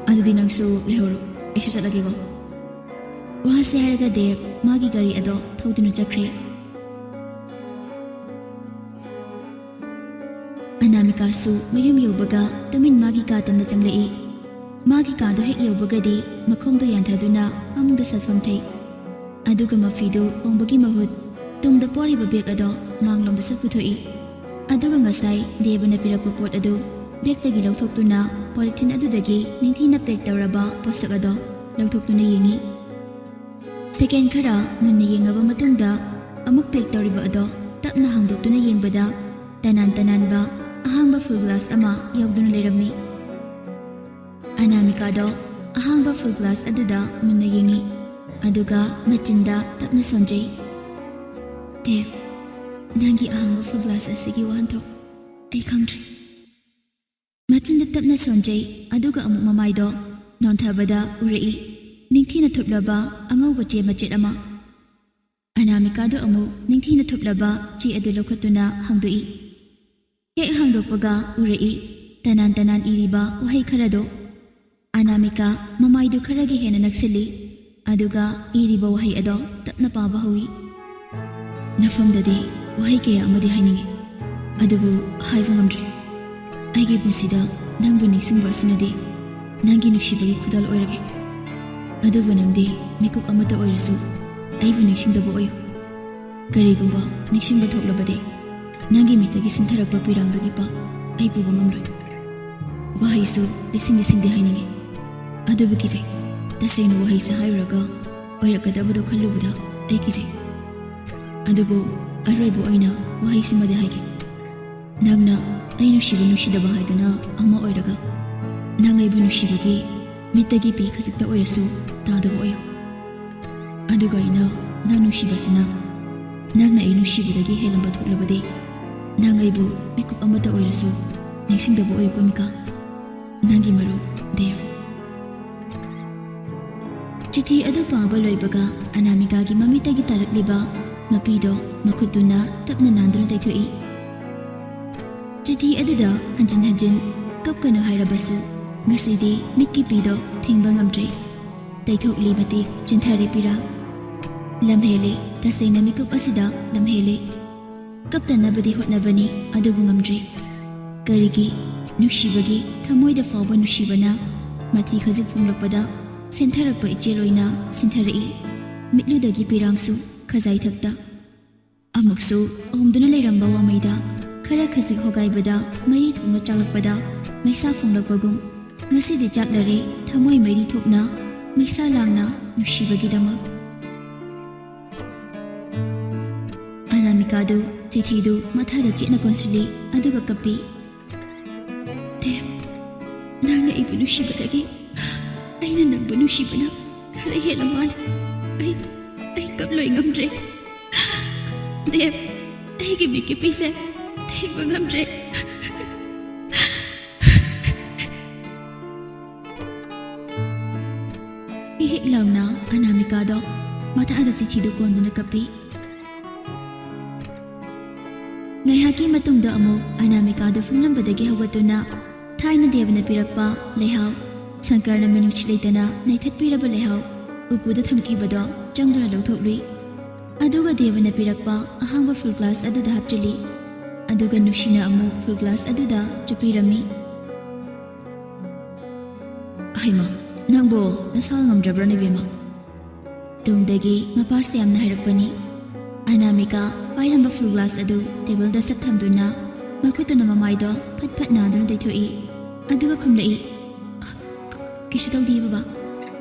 ꯑꯗꯨꯗꯤ ꯅꯪꯁꯨ ꯂꯩꯍꯧꯔꯣ, ꯑꯩꯁꯨ ꯆꯠꯂꯒꯦꯀꯣ꯫" ꯋꯥꯁꯦ ꯍꯥꯏꯔꯒ ꯗꯦꯕ ꯃꯥꯒꯤ ꯒꯥꯔꯤ ꯑꯗꯣ ꯊꯧꯗꯨꯅ ꯆꯠꯈ꯭ꯔꯦ꯫ ꯑꯅꯥꯃꯤꯀꯥꯁꯨ ꯃꯌꯨꯝ ꯌꯧꯕꯒ ꯇꯨꯃꯤꯟ ꯃꯥꯒꯤ ꯀꯥ ꯇꯝꯅ ꯆꯪꯂꯛꯏ꯫ ꯃꯥꯒꯤ ꯀꯥꯗꯣ ꯍꯦꯛ ꯌꯧꯕꯒꯗꯤ ꯃꯈꯣꯡꯗꯣ ꯌꯥꯟꯊꯗꯨꯅ ꯐꯃꯨꯡꯗ ꯁꯠꯐꯝ ꯊꯩ꯫ ꯑꯗꯨꯒ ꯃꯐꯤꯗꯨ ꯍꯣꯡꯕꯒꯤ ꯃꯍꯨꯠ ꯇꯨꯡꯗ ꯄꯣꯔꯤꯕ ꯕꯦꯒ ꯑꯗꯣ ꯃꯥꯡꯂꯣꯝꯗ ꯁꯠ ꯄꯨꯊꯣꯛꯏ꯫ ꯑꯗꯨꯒ ꯉꯁꯥꯏ ꯗꯦꯕꯅ ꯄꯤꯔꯛꯄ ꯄꯣꯠ ꯑꯗꯨ ꯕꯦꯒꯇꯒꯤ ꯂꯧꯊꯣꯛꯇꯨꯅ ꯄꯣꯂꯤꯊꯤꯟ ꯑꯗꯨꯗꯒꯤ ꯅꯤꯡꯊꯤꯅ ꯄꯦꯛ ꯇꯧꯔꯕ ꯄꯣꯠꯁꯛ ꯑꯗꯣ ꯂꯧꯊꯣꯛꯇꯨꯅ ꯌꯦꯡꯏ꯫ ꯁꯦꯀꯦꯟ ꯈꯔ ꯃꯨꯟꯅ ꯌꯦꯡꯉꯕ ꯃꯇꯨꯡꯗ ꯑꯃꯨꯛ ꯄꯦꯛ ꯇꯧꯔꯤꯕ ꯑꯗꯣ ꯇꯞꯅ ꯍꯥꯡꯗꯣꯛꯇꯨꯅ ꯌꯦꯡꯕꯗ ꯇꯅꯥꯟ ꯇꯅꯥꯟꯕ ꯑꯍꯥꯡꯕ ꯐꯨꯜ ꯒ꯭ꯂꯥꯁ ꯑꯃ ꯌꯥꯎꯗꯨꯅ ꯂꯩꯔꯝꯃꯤ꯫ ꯑꯅꯥꯃꯤꯀꯥꯗꯣ ꯑꯍꯥꯡꯕ ꯐꯨꯜ ꯒ꯭ꯂꯥꯁ ꯑꯗꯨꯗ ꯃꯨꯟꯅ ꯌꯦꯡꯏ, ꯑꯗꯨꯒ ꯃꯆꯤꯟꯗ ꯇꯞꯅ ꯁꯣꯟꯖꯩ꯫ "ꯗꯦꯕ, ꯅꯪꯒꯤ ꯑꯍꯥꯡꯕ ꯐꯨꯜ ꯒ꯭ꯂꯥꯁ ꯑꯁꯤꯒꯤ ꯋꯥꯍꯟꯊꯣꯛ ꯑꯩ ꯈꯪꯗ꯭ꯔꯦ꯫" ꯃꯆꯤꯟꯗ ꯇꯞꯅ ꯁꯣꯟꯖꯩ, ꯑꯗꯨꯒ ꯑꯃꯨꯛ ꯃꯃꯥꯏꯗꯣ ꯅꯣꯟꯊꯕꯗ ꯎꯔꯛꯏ ꯅꯤꯡꯊꯤꯅ ꯊꯨꯞꯂꯕ ꯑꯉꯧꯕ ꯆꯦ ꯃꯆꯦꯠ ꯑꯃ꯫ ꯑꯅꯥꯃꯤꯀꯥꯗꯨ ꯑꯃꯨꯛ ꯅꯤꯡꯊꯤꯅ ꯊꯨꯞꯂꯕ ꯆꯦ ꯑꯗꯨ ꯂꯧꯈꯠꯇꯨꯅ ꯍꯥꯡꯗꯣꯛꯏ꯫ ꯍꯦꯛ ꯍꯥꯡꯗꯣꯛꯄꯒ ꯎꯔꯛꯏ ꯇꯅꯥꯟ ꯇꯅꯥꯟ ꯏꯔꯤꯕ ꯋꯥꯍꯩ ꯈꯔꯗꯣ꯫ ꯑꯅꯥꯃꯤꯀꯥ ꯃꯃꯥꯏꯗꯨ ꯈꯔꯒ ꯍꯦꯟꯅ ꯅꯛꯁꯤꯜꯂꯤ, ꯑꯗꯨꯒ ꯏꯔꯤꯕ ꯋꯥꯍꯩ ꯑꯗꯣ ꯇꯞꯅ ꯄꯥꯕ ꯍꯧꯏ꯫ "ꯅꯐꯝꯗꯗꯤ ꯋꯥꯍꯩ ꯀꯌꯥ ꯑꯃꯗꯤ ꯍꯥꯏꯅꯤꯡꯏ, ꯑꯗꯨꯕꯨ ꯍꯥꯏꯕ ꯉꯝꯗ꯭ꯔꯦ꯫ ꯑꯩꯒꯤ ꯄꯨꯟꯁꯤꯗ ꯅꯪꯕꯨ ꯅꯤꯡꯁꯤꯡꯕ ꯑꯁꯤꯅꯗꯤ ꯅꯪꯒꯤ ꯅꯨꯡꯁꯤꯕꯒꯤ ꯈꯨꯗꯣꯜ ꯑꯣꯏꯔꯒꯦ꯫ ꯑꯗꯨꯕꯨ ꯅꯪꯗꯤ ꯃꯤꯀꯨꯞ ꯑꯃꯠꯇ ꯑꯣꯏꯔꯁꯨ ꯑꯩꯕꯨ ꯅꯤꯡꯁꯤꯡꯗꯕ ꯑꯣꯏꯌꯨ꯫ ꯀꯔꯤꯒꯨꯝꯕ ꯅꯤꯡꯁꯤꯡꯕ ꯊꯣꯛꯂꯕꯗꯤ ꯅꯪꯒꯤ ꯃꯤꯠꯇꯒꯤ ꯁꯤꯟꯊꯔꯛꯄ ꯄꯤꯔꯥꯡꯗꯨꯒꯤ ꯄꯥ ꯑꯩ ꯄꯨꯕ ꯉꯝꯂꯣꯏ꯫ ꯋꯥꯍꯩꯁꯨ ꯂꯤꯁꯤꯡ ꯂꯤꯁꯤꯡꯗꯤ ꯍꯥꯏꯅꯤꯡꯏ, ꯑꯗꯨꯕꯨ ꯀꯤꯖꯩ꯫ ꯇꯁꯦꯡꯅ ꯋꯥꯍꯩꯁꯦ ꯍꯥꯏꯔꯨꯔꯒ ꯑꯣꯏꯔꯛꯀꯗꯕꯗꯣ ꯈꯜꯂꯨꯕꯗ ꯑꯩ ꯀꯤꯖꯩ꯫ ꯑꯗꯨꯕꯨ ꯑꯔꯣꯏꯕ ꯑꯣꯏꯅ ꯋꯥꯍꯩꯁꯤꯃꯗꯤ ꯍꯥꯏꯒꯦ꯫ ꯅꯪꯅ ꯑꯩ ꯅꯨꯡꯁꯤꯕ ꯅꯨꯡꯁꯤꯗꯕ ꯍꯥꯏꯗꯨꯅ ꯑꯃ ꯑꯣꯏꯔꯒ, ꯅꯪ ꯑꯩꯕꯨ ꯅꯨꯡꯁꯤꯕꯒꯤ ꯃꯤꯠꯇꯒꯤ ꯄꯤ ꯈꯖꯤꯛꯇ ꯑꯣꯏꯔꯁꯨ ꯇꯥꯗꯕ ꯑꯣꯏꯌꯨ꯫ ꯑꯗꯨꯒ ꯑꯩꯅ ꯅꯪ ꯅꯨꯡꯁꯤꯕꯁꯤꯅ ꯅꯪꯅ ꯑꯩ ꯅꯨꯡꯁꯤꯕꯗꯒꯤ ꯍꯦꯜꯂꯝꯕ ꯊꯣꯛꯂꯕꯗꯤ, ꯅꯪ ꯑꯩꯕꯨ ꯃꯤꯀꯨꯞ ꯑꯃꯇ ꯑꯣꯏꯔꯁꯨ ꯅꯤꯡꯁꯤꯡꯗꯕ ꯑꯣꯏꯌꯨꯀꯣ ꯃꯤꯀꯥ꯫ ꯅꯪꯒꯤ ꯃꯔꯨꯞ, ꯗꯦꯕ꯫ ꯆꯤꯊꯤ ꯑꯗꯨ ꯄꯥꯕ ꯂꯣꯏꯕꯒ ꯑꯅꯥꯃꯤꯀꯥꯒꯤ ꯃꯃꯤꯠꯇꯒꯤ ꯇꯥꯔꯛꯂꯤꯕ ꯃꯄꯤꯗꯣ ꯃꯈꯨꯠꯇꯨꯅ ꯇꯞꯅ ꯅꯥꯟꯗꯨꯅ ꯇꯩꯊꯣꯛꯏ꯫ ꯆꯤꯊꯤ ꯑꯗꯨꯗ ꯍꯟꯖꯤꯟ ꯍꯟꯖꯤꯟ "ꯀꯞꯀꯅꯨ" ꯍꯥꯏꯔꯕꯁꯨ, ꯉꯁꯤꯗꯤ ꯃꯤꯠꯀꯤ ꯄꯤꯗꯣ ꯊꯤꯡꯕ ꯉꯝꯗ꯭ꯔꯦ꯫ ꯇꯩꯊꯣꯛꯂꯤ ꯃꯇꯤꯛ ꯆꯤꯟꯊꯔꯦ ꯄꯤꯔꯥ꯫ ꯂꯝꯍꯦꯜꯂꯦ, ꯇꯁꯦꯡꯅ ꯃꯤꯀꯨꯞ ꯑꯁꯤꯗ ꯂꯝꯍꯦꯜꯂꯦ꯫ ꯀꯞꯇꯅꯕꯗꯤ ꯍꯣꯠꯅꯕꯅꯤ, ꯑꯗꯨꯕꯨ ꯉꯝꯗ꯭ꯔꯦ꯫ ꯀꯔꯤꯒꯤ? ꯅꯨꯡꯁꯤꯕꯒꯤ, ꯊꯃꯣꯏꯗ ꯐꯥꯎꯕ ꯅꯨꯡꯁꯤꯕꯅ ꯃꯊꯤ ꯈꯖꯤꯛ ꯐꯣꯡꯂꯛꯄꯗ ꯁꯦꯟꯊꯔꯛꯄ ꯏꯆꯦꯜ ꯑꯣꯏꯅ ꯁꯦꯟꯊꯔꯛꯏ꯫ ꯃꯤꯠꯂꯨꯗꯒꯤ ꯄꯤꯔꯥꯡꯁꯨ ꯈꯖꯥꯏꯊꯛꯇ꯫ ꯑꯃꯨꯛꯁꯨ ꯑꯣꯝꯗꯨꯅ ꯂꯩꯔꯝꯕ ꯋꯥꯃꯩꯗ ꯈꯔ ꯈꯖꯤꯛ ꯍꯣꯒꯥꯏꯕꯗ ꯃꯩ ꯊꯣꯡꯅ ꯆꯥꯛꯂꯛꯄꯗ ꯃꯩꯁꯥ ꯐꯣꯡꯂꯛꯄꯒꯨꯝ, ꯉꯁꯤꯗꯤ ꯆꯥꯛꯂꯔꯦ ꯊꯃꯣꯏ ꯃꯩꯔꯤ ꯊꯣꯛꯅ, ꯃꯩꯁꯥ ꯂꯥꯡꯅ ꯅꯨꯡꯁꯤꯕꯒꯤꯗꯃꯛ꯫ ꯑꯅꯥꯃꯤꯀꯥꯗꯨ ꯆꯤꯊꯤꯗꯨ ꯃꯊꯥꯗ ꯆꯦꯠꯅ ꯀꯣꯟꯁꯤꯜꯂꯤ, ꯑꯗꯨꯒ ꯀꯞꯄꯤ꯫ "ꯗꯦꯕ, ꯅꯪꯅ ꯑꯩꯕꯨ ꯅꯨꯡꯁꯤꯕꯗꯒꯤ ꯑꯩꯅ ꯅꯪꯕꯨ ꯅꯨꯡꯁꯤꯕꯅ ꯈꯔ ꯍꯦꯜꯂ ꯃꯥꯜꯂꯦ꯫ ꯑꯩ, ꯑꯩ ꯀꯞꯂꯣꯏ ꯉꯝꯗ꯭ꯔꯦ꯫ ꯗꯦꯕ, ꯑꯩꯒꯤ ꯃꯤꯠꯀꯤ ꯄꯤꯁꯦ ꯊꯤꯡꯕ ꯉꯝꯗ꯭ꯔꯦ꯫" ꯍꯤꯛ ꯍꯤꯛ ꯂꯥꯎꯅ ꯑꯅꯥꯃꯤꯀꯥꯗꯣ ꯃꯊꯛꯗ ꯆꯤꯊꯤꯗꯨ ꯀꯣꯟꯗꯨꯅ ꯀꯞꯄꯤ꯫ ꯉꯥꯏꯍꯥꯛꯀꯤ ꯃꯇꯨꯡꯗ ꯑꯃꯨꯛ ꯑꯅꯥꯃꯤꯀꯥꯗꯨ ꯐꯝꯂꯝꯕꯗꯒꯤ ꯍꯧꯒꯠꯇꯨꯅ ꯊꯥꯏꯅ ꯗꯦꯕꯅ ꯄꯤꯔꯛꯄ ꯂꯩꯍꯥꯎ, ꯁꯪꯀꯔꯅ ꯃꯤꯅꯨꯡꯁꯤ ꯂꯩꯇꯅ ꯅꯩꯊꯠꯄꯤꯔꯕ ꯂꯩꯍꯥꯎ ꯎꯄꯨꯗ ꯊꯝꯈꯤꯕꯗꯣ ꯆꯪꯗꯨꯅ ꯂꯧꯊꯣꯛꯂꯨꯏ꯫ ꯑꯗꯨꯒ ꯗꯦꯕꯅ ꯄꯤꯔꯛꯄ ꯑꯍꯥꯡꯕ ꯐꯨꯜ ꯒ꯭ꯂꯥꯁ ꯑꯗꯨꯗ ꯍꯥꯞꯆꯤꯜꯂꯤ꯫ ꯑꯗꯨꯒ ꯅꯨꯡꯁꯤꯅ ꯑꯃꯨꯛ ꯐꯨꯜ ꯒ꯭ꯂꯥꯁ ꯑꯗꯨꯗ ꯆꯨꯞꯄꯤꯔꯝꯃꯤ꯫ "ꯍꯩꯃꯥ, ꯅꯪꯕꯣ ꯅꯁꯥ ꯉꯝꯗ꯭ꯔꯕ꯭ꯔꯥꯅꯦ ꯏꯕꯦꯝꯃ?" ꯇꯨꯡꯗꯒꯤ ꯃꯄꯥ ꯁ꯭ꯌꯥꯝꯅ ꯍꯥꯏꯔꯛꯄꯅꯤ꯫ ꯑꯅꯥꯃꯤꯀꯥ ꯄꯥꯏꯔꯝꯕ ꯐꯨꯜ ꯒ꯭ꯂꯥꯁ ꯑꯗꯨ ꯇꯦꯕꯜꯗ ꯁꯠ ꯊꯝꯗꯨꯅ ꯃꯈꯨꯠꯇꯨꯅ ꯃꯃꯥꯏꯗꯣ ꯐꯠ ꯐꯠ ꯅꯥꯟꯗꯨꯅ ꯇꯩꯊꯣꯛꯏ꯫ ꯑꯗꯨꯒ ꯈꯨꯝꯂꯛꯏ, "ꯀꯩꯁꯨ ꯇꯧꯗꯤꯌꯦ ꯕꯕꯥ꯫"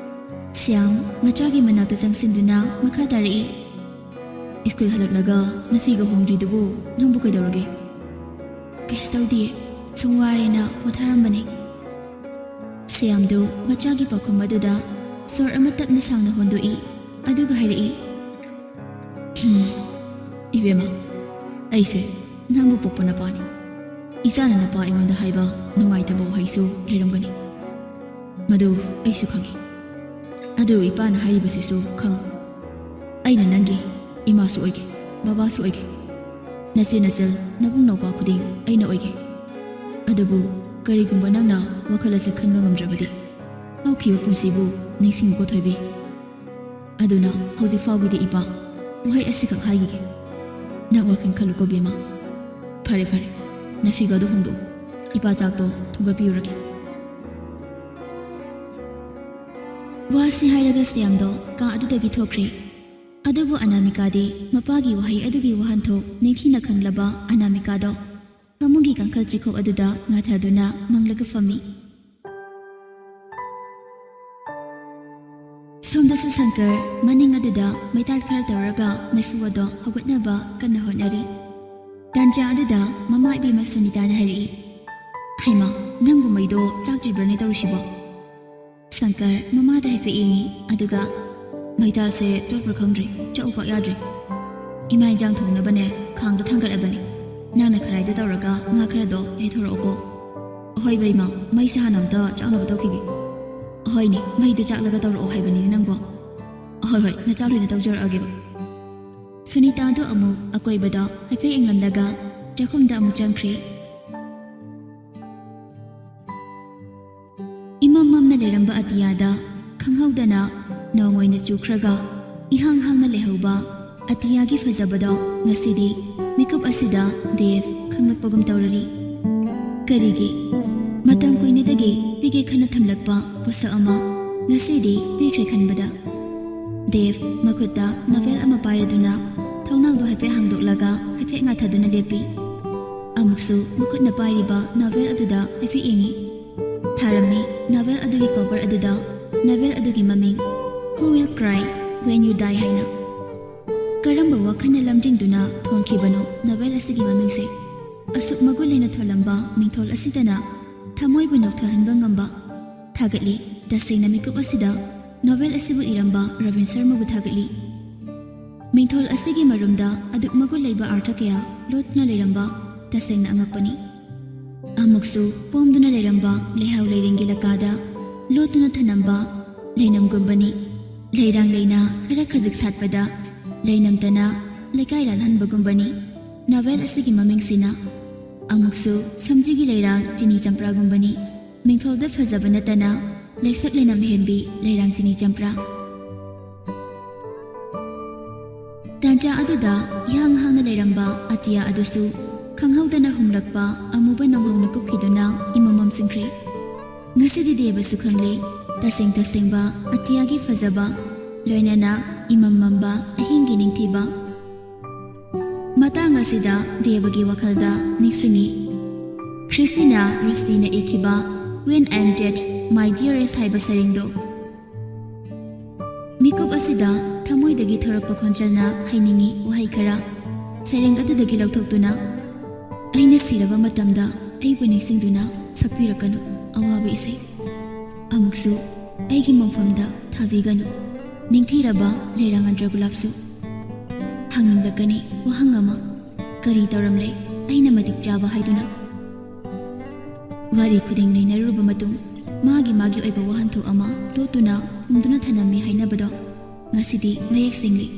ꯁ꯭ꯌꯥꯝ ꯃꯆꯥꯒꯤ ꯃꯅꯥꯛꯇ ꯆꯪꯁꯤꯟꯗꯨꯅ ꯃꯈꯥ ꯇꯥꯔꯛꯏ, "ꯁ꯭ꯀꯨꯜ ꯍꯜꯂꯛꯂꯒ ꯅꯐꯤꯒ ꯍꯣꯡꯗ꯭ꯔꯤꯗꯨꯕꯨ ꯅꯪꯕꯨ ꯀꯩꯗꯧꯔꯒꯦ?" "ꯀꯩꯁꯨ ꯇꯧꯗꯤꯌꯦ, ꯁꯨꯝ ꯋꯥꯔꯦꯅ ꯄꯣꯊꯥꯔꯝꯕꯅꯦ꯫" ꯇꯌꯥꯝꯗꯨ ꯃꯆꯥꯒꯤ ꯄꯥꯎꯈꯨꯝ ꯑꯗꯨꯗ ꯁꯣꯔ ꯑꯃ ꯇꯞꯅ ꯁꯥꯡꯅ ꯍꯣꯟꯗꯣꯛꯏ, ꯑꯗꯨꯒ ꯍꯥꯏꯔꯛꯏ, "ꯍꯝ, ꯏꯕꯦꯝꯃ, ꯑꯩꯁꯦ ꯅꯪꯕꯨ ꯄꯣꯛꯄ ꯅꯄꯥꯅꯤ꯫ ꯏꯆꯥꯅ ꯅꯄꯥ ꯑꯩꯉꯣꯟꯗ ꯍꯥꯏꯕ ꯅꯨꯡꯉꯥꯏꯇꯕ ꯋꯥꯍꯩꯁꯨ ꯂꯩꯔꯝꯒꯅꯤ꯫ ꯃꯗꯨ ꯑꯩꯁꯨ ꯈꯪꯏ꯫ ꯑꯗꯨ ꯏꯄꯥꯅ ꯍꯥꯏꯔꯤꯕꯁꯤꯁꯨ ꯈꯪ꯫ ꯑꯩꯅ ꯅꯪꯒꯤ ꯏꯃꯥꯁꯨ ꯑꯣꯏꯒꯦ, ꯕꯕꯥꯁꯨ ꯑꯣꯏꯒꯦ꯫ ꯅꯆꯦ ꯅꯆꯜ, ꯅꯕꯨꯡ ꯅꯧꯄꯥ ꯈꯨꯗꯤꯡ ꯑꯩꯅ ꯑꯣꯏꯒꯦ꯫ ꯑꯗꯨꯕꯨ ꯀꯔꯤꯒꯨꯝꯕ ꯅꯪꯅ ꯋꯥꯈꯜ ꯑꯁꯤ ꯈꯟꯕ ꯉꯝꯗ꯭ꯔꯕꯗꯤ, ꯍꯧꯈꯤꯕ ꯄꯨꯟꯁꯤꯕꯨ ꯅꯤꯡꯁꯤꯡꯉꯨꯀꯣ ꯊꯣꯏꯕꯤ꯫ ꯑꯗꯨꯅ ꯍꯧꯖꯤꯛ ꯐꯥꯎꯒꯤꯗꯤ ꯏꯄꯥ, ꯋꯥꯍꯩ ꯑꯁꯤꯈꯛ ꯍꯥꯏꯈꯤꯒꯦ꯫ ꯅꯪ ꯋꯥꯈꯜ ꯈꯜꯂꯨꯀꯣ ꯕꯦꯝꯃ꯫ ꯐꯔꯦ, ꯐꯔꯦ, ꯅꯐꯤꯒꯗꯣ ꯍꯣꯡꯗꯣꯛꯎ꯫ ꯏꯄꯥ ꯆꯥꯛꯇꯣ ꯊꯣꯡꯒꯠꯄꯤꯔꯨꯔꯒꯦ꯫" ꯋꯥꯁꯤ ꯍꯥꯏꯔꯒ ꯁ꯭ꯌꯥꯝꯗꯣ ꯀꯥ ꯑꯗꯨꯗꯒꯤ ꯊꯣꯛꯈ꯭ꯔꯦ꯫ ꯑꯗꯨꯕꯨ ꯑꯅꯥꯃꯤꯀꯥꯗꯤ ꯃꯄꯥꯒꯤ ꯋꯥꯍꯩ ꯑꯗꯨꯒꯤ ꯋꯥꯍꯟꯊꯣꯛ ꯅꯤꯡꯊꯤꯅ ꯈꯪꯂꯕ ꯑꯅꯥꯃꯤꯀꯥꯗꯣ ꯐꯃꯨꯡꯒꯤ ꯀꯥꯡꯈꯜ ꯆꯤꯈꯣꯛ ꯑꯗꯨꯗ ꯉꯥꯊꯗꯨꯅ ꯃꯪꯂꯒ ꯐꯝꯃꯤ꯫ ꯁꯣꯝꯗꯁꯨ ꯁꯪꯀꯔ ꯃꯅꯤꯡ ꯑꯗꯨꯗ ꯃꯩꯇꯥꯜ ꯈꯔ ꯇꯧꯔꯒ ꯃꯩꯐꯨ ꯑꯗꯣ ꯍꯧꯒꯠꯅꯕ ꯀꯟꯅ ꯍꯣꯠꯅꯔꯤ꯫ ꯇꯥꯟꯖꯥ ꯑꯗꯨꯗ ꯃꯃꯥ ꯏꯕꯦꯝꯃ ꯁꯨꯅꯤꯇꯥꯅ ꯍꯥꯏꯔꯛꯏ, "ꯍꯩꯃꯥ, ꯅꯪꯕꯨ ꯃꯩꯗꯣ ꯆꯥꯛꯇ꯭ꯔꯤꯕ꯭ꯔꯅꯦ ꯇꯧꯔꯤꯁꯤꯕꯣ?" ꯁꯪꯀꯔ ꯃꯃꯥꯗ ꯍꯥꯏꯐꯦꯠ ꯌꯦꯡꯉꯤ, ꯑꯗꯨꯒ, "ꯃꯩꯇꯥꯜꯁꯦ ꯇꯣꯠꯄ꯭ꯔꯥ ꯈꯪꯗ꯭ꯔꯤ, ꯆꯥꯛꯎ ꯄꯥꯛ ꯌꯥꯗ꯭ꯔꯤ꯫ ꯏꯃꯥ ꯏꯟꯖꯥꯡ ꯊꯣꯡꯅꯕꯅꯦ ꯈꯥꯡꯗꯣ ꯊꯥꯡꯒꯠꯂꯕꯅꯤ꯫ ꯅꯪꯅ ꯈꯔꯥꯏꯗꯣ ꯇꯧꯔꯒ ꯉꯥ ꯈꯔꯗꯣ ꯌꯩꯊꯣꯔꯛꯑꯣꯀꯣ꯫" "ꯑꯍꯣꯏ ꯕꯦꯝꯃ, ꯃꯩꯁꯦ ꯍꯥꯟꯅ ꯑꯝꯇ ꯆꯥꯛꯅꯕ ꯇꯧꯈꯤꯒꯦ꯫" "ꯑꯍꯣꯏꯅꯦ, ꯃꯩꯗꯣ ꯆꯥꯛꯂꯒ ꯇꯧꯔꯛꯑꯣ ꯍꯥꯏꯕꯅꯤꯅꯦ ꯅꯪꯕꯣ꯫" "ꯑꯍꯣꯏ ꯍꯣꯏ, ꯅꯆꯥ ꯂꯣꯏꯅ ꯇꯧꯖꯔꯛꯑꯒꯦꯕ꯫" ꯁꯨꯅꯤꯇꯥꯗꯣ ꯑꯃꯨꯛ ꯑꯀꯣꯏꯕꯗ ꯍꯥꯏꯐꯦꯠ ꯌꯦꯡꯂꯝꯂꯒ ꯆꯥꯛꯈꯨꯝꯗ ꯑꯃꯨꯛ ꯆꯪꯈ꯭ꯔꯦ꯫ ꯏꯃꯝ ꯃꯝꯅ ꯂꯩꯔꯝꯕ ꯑꯇꯤꯌꯥꯗ ꯈꯪꯍꯧꯗꯅ ꯅꯣꯡ ꯑꯣꯏꯅ ꯆꯨꯈ꯭ꯔꯒ ꯏꯍꯥꯡ ꯍꯥꯡꯅ ꯂꯩꯍꯧꯕ ꯑꯇꯤꯌꯥꯒꯤ ꯐꯖꯕꯗꯣ ꯉꯁꯤꯗꯤ ꯃꯤꯀꯨꯞ ꯑꯁꯤꯗ ꯗꯦꯕ ꯈꯪꯂꯛꯄꯒꯨꯝ ꯇꯧꯔꯔꯤ꯫ ꯀꯔꯤꯒꯤ? ꯃꯇꯝ ꯀꯨꯏꯅꯗꯒꯤ ꯄꯤꯒꯦ ꯈꯟꯅ ꯊꯝꯂꯛꯄ ꯄꯣꯠꯁꯛ ꯑꯃ ꯉꯁꯤꯗꯤ ꯄꯤꯈ꯭ꯔꯦ ꯈꯟꯕꯗ꯫ ꯗꯦꯕ ꯃꯈꯨꯠꯇ ꯅꯣꯚꯦꯜ ꯑꯃ ꯄꯥꯏꯔꯗꯨꯅ ꯊꯣꯡꯅꯥꯎꯗꯣ ꯍꯥꯏꯐꯦꯠ ꯍꯥꯡꯗꯣꯛꯂꯒ ꯍꯥꯏꯐꯦꯠ ꯉꯥꯊꯗꯨꯅ ꯂꯦꯞꯄꯤ꯫ ꯑꯃꯨꯛꯁꯨ ꯃꯈꯨꯠꯅ ꯄꯥꯏꯔꯤꯕ ꯅꯣꯚꯦꯜ ꯑꯗꯨꯗ ꯍꯥꯏꯐꯦꯠ ꯌꯦꯡꯉꯤ꯫ ꯊꯥꯔꯝꯃꯤ ꯅꯣꯚꯦꯜ ꯑꯗꯨꯒꯤ ꯀꯣꯚꯔ ꯑꯗꯨꯗ ꯅꯣꯚꯦꯜ ꯑꯗꯨꯒꯤ ꯃꯃꯤꯡ Who Will Cry When You Die ꯍꯥꯏꯅ꯫ ꯀꯔꯝꯕ ꯋꯥꯈꯜꯅ ꯂꯝꯖꯤꯡꯗꯨꯅ ꯊꯣꯟꯈꯤꯕꯅꯣ ꯅꯣꯚꯦꯜ ꯑꯁꯤꯒꯤ ꯃꯃꯤꯡꯁꯦ? ꯑꯁꯨꯛ ꯃꯒꯨꯟ ꯂꯩꯅ ꯊꯣꯜꯂꯝꯕ ꯃꯤꯡꯊꯣꯜ ꯑꯁꯤꯗꯅ ꯊꯃꯣꯏꯕꯨ ꯅꯣꯛꯊꯍꯟꯕ ꯉꯝꯕ, ꯊꯥꯒꯠꯂꯤ꯫ ꯇꯁꯦꯡꯅ ꯃꯤꯀꯨꯞ ꯑꯁꯤꯗ ꯅꯣꯚꯦꯜ ꯑꯁꯤꯕꯨ ꯏꯔꯝꯕ ꯔꯕꯤꯟ ꯁꯔꯃꯕꯨ ꯊꯥꯒꯠꯂꯤ꯫ ꯃꯤꯡꯊꯣꯜ ꯑꯁꯤꯒꯤ ꯃꯔꯨꯝꯗ ꯑꯗꯨꯛ ꯃꯒꯨꯟ ꯂꯩꯕ ꯑꯥꯔꯊ ꯀꯌꯥ ꯂꯣꯠꯇꯨꯅ ꯂꯩꯔꯝꯕ ꯇꯁꯦꯡꯅ ꯑꯉꯛꯄꯅꯤ꯫ ꯑꯃꯨꯛꯁꯨ ꯄꯣꯝꯗꯨꯅ ꯂꯩꯔꯝꯕ ꯂꯩꯍꯥꯎ ꯂꯩꯔꯦꯡꯒꯤ ꯂꯀꯥꯗ ꯂꯣꯠꯇꯨꯅ ꯊꯅꯝꯕ ꯂꯩꯅꯝꯒꯨꯝꯕꯅꯤ꯫ ꯂꯩꯔꯥꯡ ꯂꯩꯅ ꯈꯔ ꯈꯖꯤꯛ ꯁꯥꯠꯄꯗ ꯂꯩꯅꯝꯇꯅ ꯂꯩꯀꯥꯏ ꯂꯥꯜꯍꯟꯕꯒꯨꯝꯕꯅꯤ ꯅꯣꯚꯦꯜ ꯑꯁꯤꯒꯤ ꯃꯃꯤꯡꯁꯤꯅ꯫ ꯑꯃꯨꯛꯁꯨ ꯁꯝꯖꯤꯒꯤ ꯂꯩꯔꯥꯡ ꯆꯤꯅꯤ ꯆꯝꯄ꯭ꯔꯥꯒꯨꯝꯕꯅꯤ꯫ ꯃꯤꯡꯊꯣꯜꯗ ꯐꯖꯕ ꯅꯠꯇꯅ ꯂꯩꯁꯛ ꯂꯩꯅꯝ ꯍꯦꯟꯕꯤ ꯂꯩꯔꯥꯡ ꯆꯤꯅꯤ ꯆꯝꯄ꯭ꯔꯥ꯫ ꯇꯥꯟꯖꯥ ꯑꯗꯨꯗ ꯏꯍꯥꯡ ꯍꯥꯡꯅ ꯂꯩꯔꯝꯕ ꯑꯇꯤꯌꯥ ꯑꯗꯨꯁꯨ ꯈꯪꯍꯧꯗꯅ ꯍꯨꯝꯂꯛꯄ ꯑꯃꯨꯕ ꯅꯣꯡꯍꯧꯅ ꯀꯨꯞꯈꯤꯗꯨꯅ ꯏꯃꯝ ꯃꯝꯁꯤꯟꯈ꯭ꯔꯦ꯫ ꯉꯁꯤꯗꯤ ꯗꯦꯕꯁꯨ ꯈꯪꯂꯦ, ꯇꯁꯦꯡ ꯇꯁꯦꯡꯕ ꯑꯇꯤꯌꯥꯒꯤ ꯐꯖꯕ, ꯂꯣꯏꯅꯅ ꯏꯃꯝ ꯃꯝꯕ ꯑꯍꯤꯡꯒꯤ ꯅꯤꯡꯊꯤꯕ꯫ ꯃꯇꯥꯡ ꯑꯁꯤꯗ ꯗꯦꯕꯒꯤ ꯋꯥꯈꯜꯗ ꯅꯤꯡꯁꯤꯡꯉꯤ ꯈ꯭ꯔꯤꯁꯇꯤꯅꯥ ꯔꯨꯁꯇꯤꯅ ꯏꯈꯤꯕ When I'm Dead, My Dearest ꯍꯥꯏꯕ ꯁꯩꯔꯦꯡꯗꯣ꯫ ꯃꯤꯀꯨꯞ ꯑꯁꯤꯗ ꯊꯃꯣꯏꯗꯒꯤ ꯊꯣꯔꯛꯄ ꯈꯣꯟꯖꯦꯜꯅ ꯍꯥꯏꯅꯤꯡꯉꯤ ꯋꯥꯍꯩ ꯈꯔ ꯁꯩꯔꯦꯡ ꯑꯗꯨꯗꯒꯤ ꯂꯧꯊꯣꯛꯇꯨꯅ, "ꯑꯩꯅ ꯁꯤꯔꯕ ꯃꯇꯝꯗ ꯑꯩꯕꯨ ꯅꯤꯡꯁꯤꯡꯗꯨꯅ ꯁꯛꯄꯤꯔꯛꯀꯅꯨ ꯑꯋꯥꯕ ꯏꯁꯩ꯫ ꯑꯃꯨꯛꯁꯨ ꯑꯩꯒꯤ ꯃꯪꯐꯝꯗ ꯊꯥꯕꯤꯒꯅꯨ ꯅꯤꯡꯊꯤꯔꯕ ꯂꯩꯔꯥꯡ ꯑꯟꯗ꯭ꯔꯒꯨꯂꯥꯞꯁꯨ꯫ ꯍꯪꯅꯤꯡꯂꯛꯀꯅꯤ ꯋꯥꯍꯪ ꯑꯃ, ꯀꯔꯤ ꯇꯧꯔꯝꯂꯦ ꯑꯩꯅ ꯃꯇꯤꯛ ꯆꯥꯕ ꯍꯥꯏꯗꯨꯅ?" ꯋꯥꯔꯤ ꯈꯨꯗꯤꯡ ꯅꯩꯅꯔꯨꯔꯕ ꯃꯇꯨꯡ, ꯃꯥꯒꯤ ꯃꯥꯒꯤ ꯑꯣꯏꯕ ꯋꯥꯍꯟꯊꯣꯛ ꯑꯃ ꯂꯣꯠꯇꯨꯅ ꯐꯨꯝꯗꯨꯅ ꯊꯅꯝꯃꯤ ꯍꯥꯏꯅꯕꯗꯣ ꯉꯁꯤꯗꯤ ꯃꯌꯦꯛ ꯁꯦꯡꯂꯤ꯫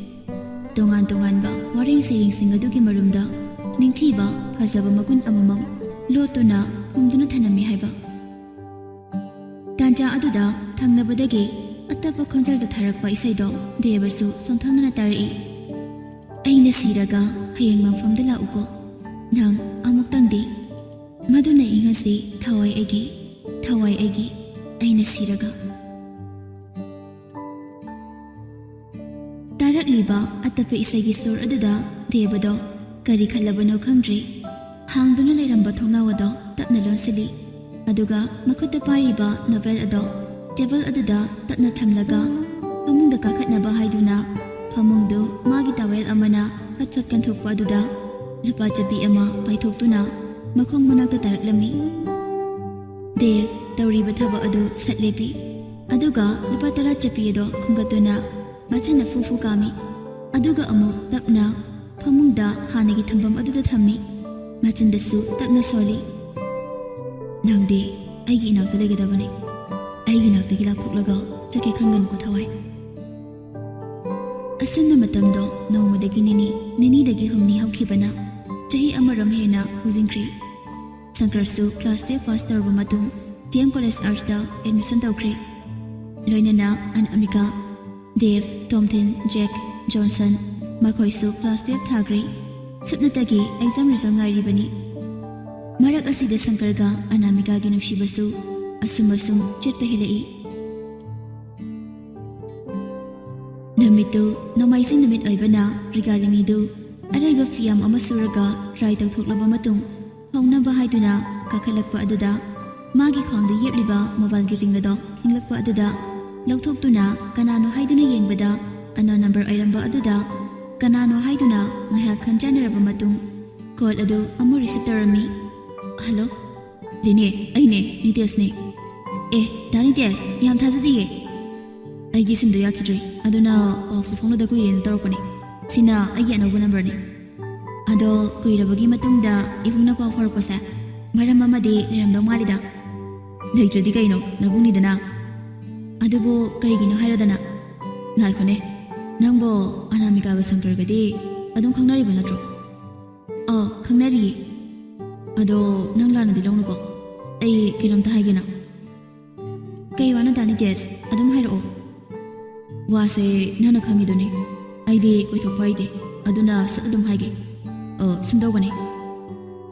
ꯇꯣꯉꯥꯟ ꯇꯣꯉꯥꯟꯕ ꯋꯥꯔꯦꯡ ꯁꯩꯔꯦꯡꯁꯤꯡ ꯑꯗꯨꯒꯤ ꯃꯔꯨꯝꯗ ꯅꯤꯡꯊꯤꯕ, ꯐꯖꯕ ꯃꯒꯨꯟ ꯑꯃꯃꯝ ꯂꯣꯠꯇꯨꯅ ꯐꯨꯝꯗꯨꯅ ꯊꯅꯝꯃꯤ ꯍꯥꯏꯕ꯫ ꯇꯥꯟꯖꯥ ꯑꯗꯨꯗ ꯊꯪꯅꯕꯗꯒꯤ ꯑꯇꯞꯄ ꯈꯣꯟꯖꯦꯜꯗ ꯊꯥꯔꯛꯄ ꯏꯁꯩꯗꯣ ꯗꯦꯕꯁꯨ ꯁꯣꯟꯊꯪꯅꯅ ꯇꯥꯔꯛꯏ꯫ "ꯑꯩꯅ ꯁꯤꯔꯒ ꯍꯌꯦꯡ ꯃꯪꯐꯝꯗ ꯂꯥꯛꯎꯀꯣ ꯅꯪ ꯑꯃꯨꯛꯇꯪꯗꯤ꯫ ꯃꯗꯨꯅ ꯏꯪꯉꯁꯤ ꯊꯋꯥꯏ ꯑꯩꯒꯤ, ꯊꯋꯥꯏ ꯑꯩꯒꯤ, ꯑꯩꯅ ꯁꯤꯔꯒ꯫" ꯇꯥꯔꯛꯂꯤꯕ ꯑꯇꯞꯄ ꯏꯁꯩꯒꯤ ꯁꯨꯔ ꯑꯗꯨꯗ ꯗꯦꯕꯗꯣ ꯀꯔꯤ ꯈꯜꯂꯕꯅꯣ ꯈꯪꯗ꯭ꯔꯤ꯫ ꯍꯥꯡꯗꯨꯅ ꯂꯩꯔꯝꯕ ꯊꯣꯡꯅꯥꯎ ꯑꯗꯣ ꯇꯞꯅ ꯂꯣꯟꯁꯤꯜꯂꯤ꯫ ꯑꯗꯨꯒ ꯃꯈꯨꯠꯇ ꯄꯥꯏꯔꯤꯕ ꯅꯣꯚꯦꯜ ꯑꯗꯣ ꯇꯦꯕꯜ ꯑꯗꯨꯗ ꯇꯞꯅ ꯊꯝꯂꯒ ꯐꯃꯨꯡꯗ ꯀꯥꯈꯠꯅꯕ ꯍꯥꯏꯗꯨꯅ ꯐꯃꯨꯡꯗꯨ ꯃꯥꯒꯤ ꯇꯥꯋꯦꯜ ꯑꯃꯅ ꯐꯠ ꯐꯠ ꯀꯟꯊꯣꯛꯄ ꯑꯗꯨꯗ ꯂꯨꯄꯥ ꯆꯥꯄꯤ ꯑꯃ ꯄꯥꯏꯊꯣꯛꯇꯨꯅ ꯃꯈꯣꯡ ꯃꯅꯥꯛꯇ ꯇꯥꯔꯛꯂꯝꯃꯤ꯫ "ꯗꯦꯕ, ꯇꯧꯔꯤꯕ ꯊꯕꯛ ꯑꯗꯨ ꯁꯠ ꯂꯦꯞꯄꯤ꯫ ꯑꯗꯨꯒ ꯂꯨꯄꯥ ꯇꯔꯥ ꯆꯠꯄꯤ ꯑꯗꯣ ꯈꯨꯝꯒꯠꯇꯨꯅ ꯃꯆꯤꯟꯅ ꯐꯨ ꯐꯨ ꯀꯥꯝꯃꯤ꯫ ꯑꯗꯨꯒ ꯑꯃꯨꯛ ꯇꯞꯅ ꯐꯃꯨꯡꯗ ꯍꯥꯟꯅꯒꯤ ꯊꯝꯐꯝ ꯑꯗꯨꯗ ꯊꯝꯃꯤ꯫ ꯃꯆꯤꯟꯗꯁꯨ ꯇꯞꯅ ꯁꯣꯜꯂꯤ꯫ "ꯅꯪꯗꯤ ꯑꯩꯒꯤ ꯏꯅꯥꯛꯇ ꯂꯩꯒꯗꯕꯅꯤ꯫ ꯑꯩꯒꯤ ꯏꯅꯥꯛꯇꯒꯤ ꯂꯥꯞꯊꯣꯛꯂꯒ ꯆꯠꯀꯦ ꯈꯟꯒꯅꯨꯀꯣ, ꯊꯋꯥꯏ꯫" ꯑꯁꯨꯝꯅ ꯃꯇꯝꯗꯣ ꯅꯣꯡꯃꯗꯒꯤ ꯅꯤꯅꯤ, ꯅꯤꯅꯤꯗꯒꯤ ꯍꯨꯝꯅꯤ ꯍꯧꯈꯤꯕꯅ ꯆꯍꯤ ꯑꯃꯔꯣꯝ ꯍꯦꯟꯅ ꯍꯧꯖꯤꯟꯈ꯭ꯔꯦ꯫ ꯁꯪꯀꯔꯁꯨ class twelve pass ꯇꯧꯔꯕ ꯃꯇꯨꯡ D M College Arts ꯇ admission ꯇꯧꯈ꯭ꯔꯦ꯫ ꯂꯣꯏꯅꯅ ꯑꯅꯥꯃꯤꯀꯥ, ꯗꯦꯕ, ꯇꯣꯝꯊꯤꯟ, ꯖꯦꯛ, ꯖꯣꯟꯁꯟ ꯃꯈꯣꯏꯁꯨ class twelve ꯊꯥꯈ꯭ꯔꯦ꯫ ꯁꯨꯞꯅꯇꯒꯤ exam result ꯉꯥꯏꯔꯤꯕꯅꯤ꯫ ꯃꯔꯛ ꯑꯁꯤꯗ ꯁꯪꯀꯔꯒ ꯑꯅꯥꯃꯤꯀꯥꯒꯤ ꯅꯨꯡꯁꯤꯕꯁꯨ ꯑꯁꯨꯝ ꯑꯁꯨꯝ ꯆꯦꯠꯄ ꯍꯦꯜꯂꯛꯏ꯫ ꯅꯨꯃꯤꯠꯇꯨ ꯅꯣꯡꯃꯥꯏꯖꯤꯡ ꯅꯨꯃꯤꯠ ꯑꯣꯏꯕꯅ ꯔꯤꯒꯥꯂꯤꯅꯤꯗꯨ ꯑꯔꯩꯕ ꯐꯤꯌꯥꯝ ꯑꯃ ꯁꯨꯔꯒ try ꯇꯧꯊꯣꯛꯂꯕ ꯃꯇꯨꯡ ꯐꯥꯎꯅꯕ ꯍꯥꯏꯗꯨꯅ ꯀꯥꯈꯠꯂꯛꯄ ꯑꯗꯨꯗ ꯃꯥꯒꯤ ꯈ꯭ꯋꯥꯡꯗ ꯌꯦꯞꯂꯤꯕ mobileꯒꯤ ring ꯑꯗꯣ ꯈꯤꯡꯂꯛꯄ ꯑꯗꯨꯗ ꯂꯧꯊꯣꯛꯇꯨꯅ ꯀꯅꯥꯅꯣ ꯍꯥꯏꯗꯨꯅ ꯌꯦꯡꯕꯗ unknown number ꯑꯣꯏꯔꯝꯕ ꯑꯗꯨꯗ ꯀꯅꯥꯅꯣ ꯍꯥꯏꯗꯨꯅ ꯉꯥꯏꯍꯥꯛ ꯈꯟꯖꯥꯟꯅꯔꯕ ꯃꯇꯨꯡ call ꯑꯗꯨ ꯑꯃꯨꯛ receive ꯇꯧꯔꯝꯃꯤ꯫ "Hello?" "ꯂꯤꯅꯦ, ꯑꯩꯅꯦ, ꯅꯤꯇꯦꯁꯅꯦ꯫" "ꯑꯦ, ꯗꯥ ꯅꯤꯇꯦꯁ, ꯌꯥꯝ ꯊꯥꯖꯗꯤꯌꯦ꯫ ꯑꯩꯒꯤ SIMꯗꯣ ꯌꯥꯈꯤꯗ꯭ꯔꯦ, ꯑꯗꯨꯅ ꯄꯥꯎꯁꯨ ꯐꯥꯎꯅꯗ ꯀꯨꯏꯔꯦꯅ ꯇꯧꯔꯛꯄꯅꯦ꯫ ꯁꯤꯅ ꯑꯩꯒꯤ ꯑꯅꯧꯕ numberꯅꯦ꯫ ꯑꯗꯣ ꯀꯨꯏꯔꯕꯒꯤ ꯃꯇꯨꯡꯗ ꯏꯕꯨꯡꯅ ꯄꯥꯎ ꯐꯥꯎꯔꯛꯄꯁꯦ ꯃꯔꯝ ꯑꯃꯗꯤ ꯂꯩꯔꯝꯗꯧ ꯃꯥꯜꯂꯤꯗ꯫" "ꯂꯩꯇ꯭ꯔꯗꯤ ꯀꯩꯅꯣ, ꯅꯕꯨꯡꯅꯤꯗꯅ꯫ ꯑꯗꯨꯕꯨ ꯀꯔꯤꯒꯤꯅꯣ ꯍꯥꯏꯔꯗꯅ?" "ꯉꯥꯏꯈꯣꯅꯦ, ꯅꯪꯕꯣ ꯑꯅꯥꯃꯤꯀꯥꯒ ꯁꯪꯀꯔꯒꯗꯤ ꯑꯗꯨꯝ ꯈꯪꯅꯔꯤꯕ ꯅꯠꯇ꯭ꯔꯣ?" "ꯑꯥ, ꯈꯪꯅꯔꯤꯌꯦ꯫" "ꯑꯗꯣ ꯅꯪ ꯂꯥꯟꯅꯗꯤ ꯂꯧꯅꯨꯀꯣ, ꯑꯩ ꯀꯩꯅꯣꯝꯇ ꯍꯥꯏꯒꯦꯅ꯫" "ꯀꯩ ꯋꯥꯅꯣ ꯗꯥ ꯅꯤꯇꯦꯁ? ꯑꯗꯨꯝ ꯍꯥꯏꯔꯛꯑꯣ꯫" "ꯋꯥꯁꯦ ꯅꯪꯅ ꯈꯪꯉꯤꯗꯨꯅꯤ, ꯑꯩꯗꯤ ꯀꯣꯏꯊꯣꯛꯄ ꯍꯩꯇꯦ, ꯑꯗꯨꯅ ꯁꯠ ꯑꯗꯨꯝ ꯍꯥꯏꯒꯦ꯫ ꯑ, ꯁꯨꯝ ꯇꯧꯕꯅꯦ,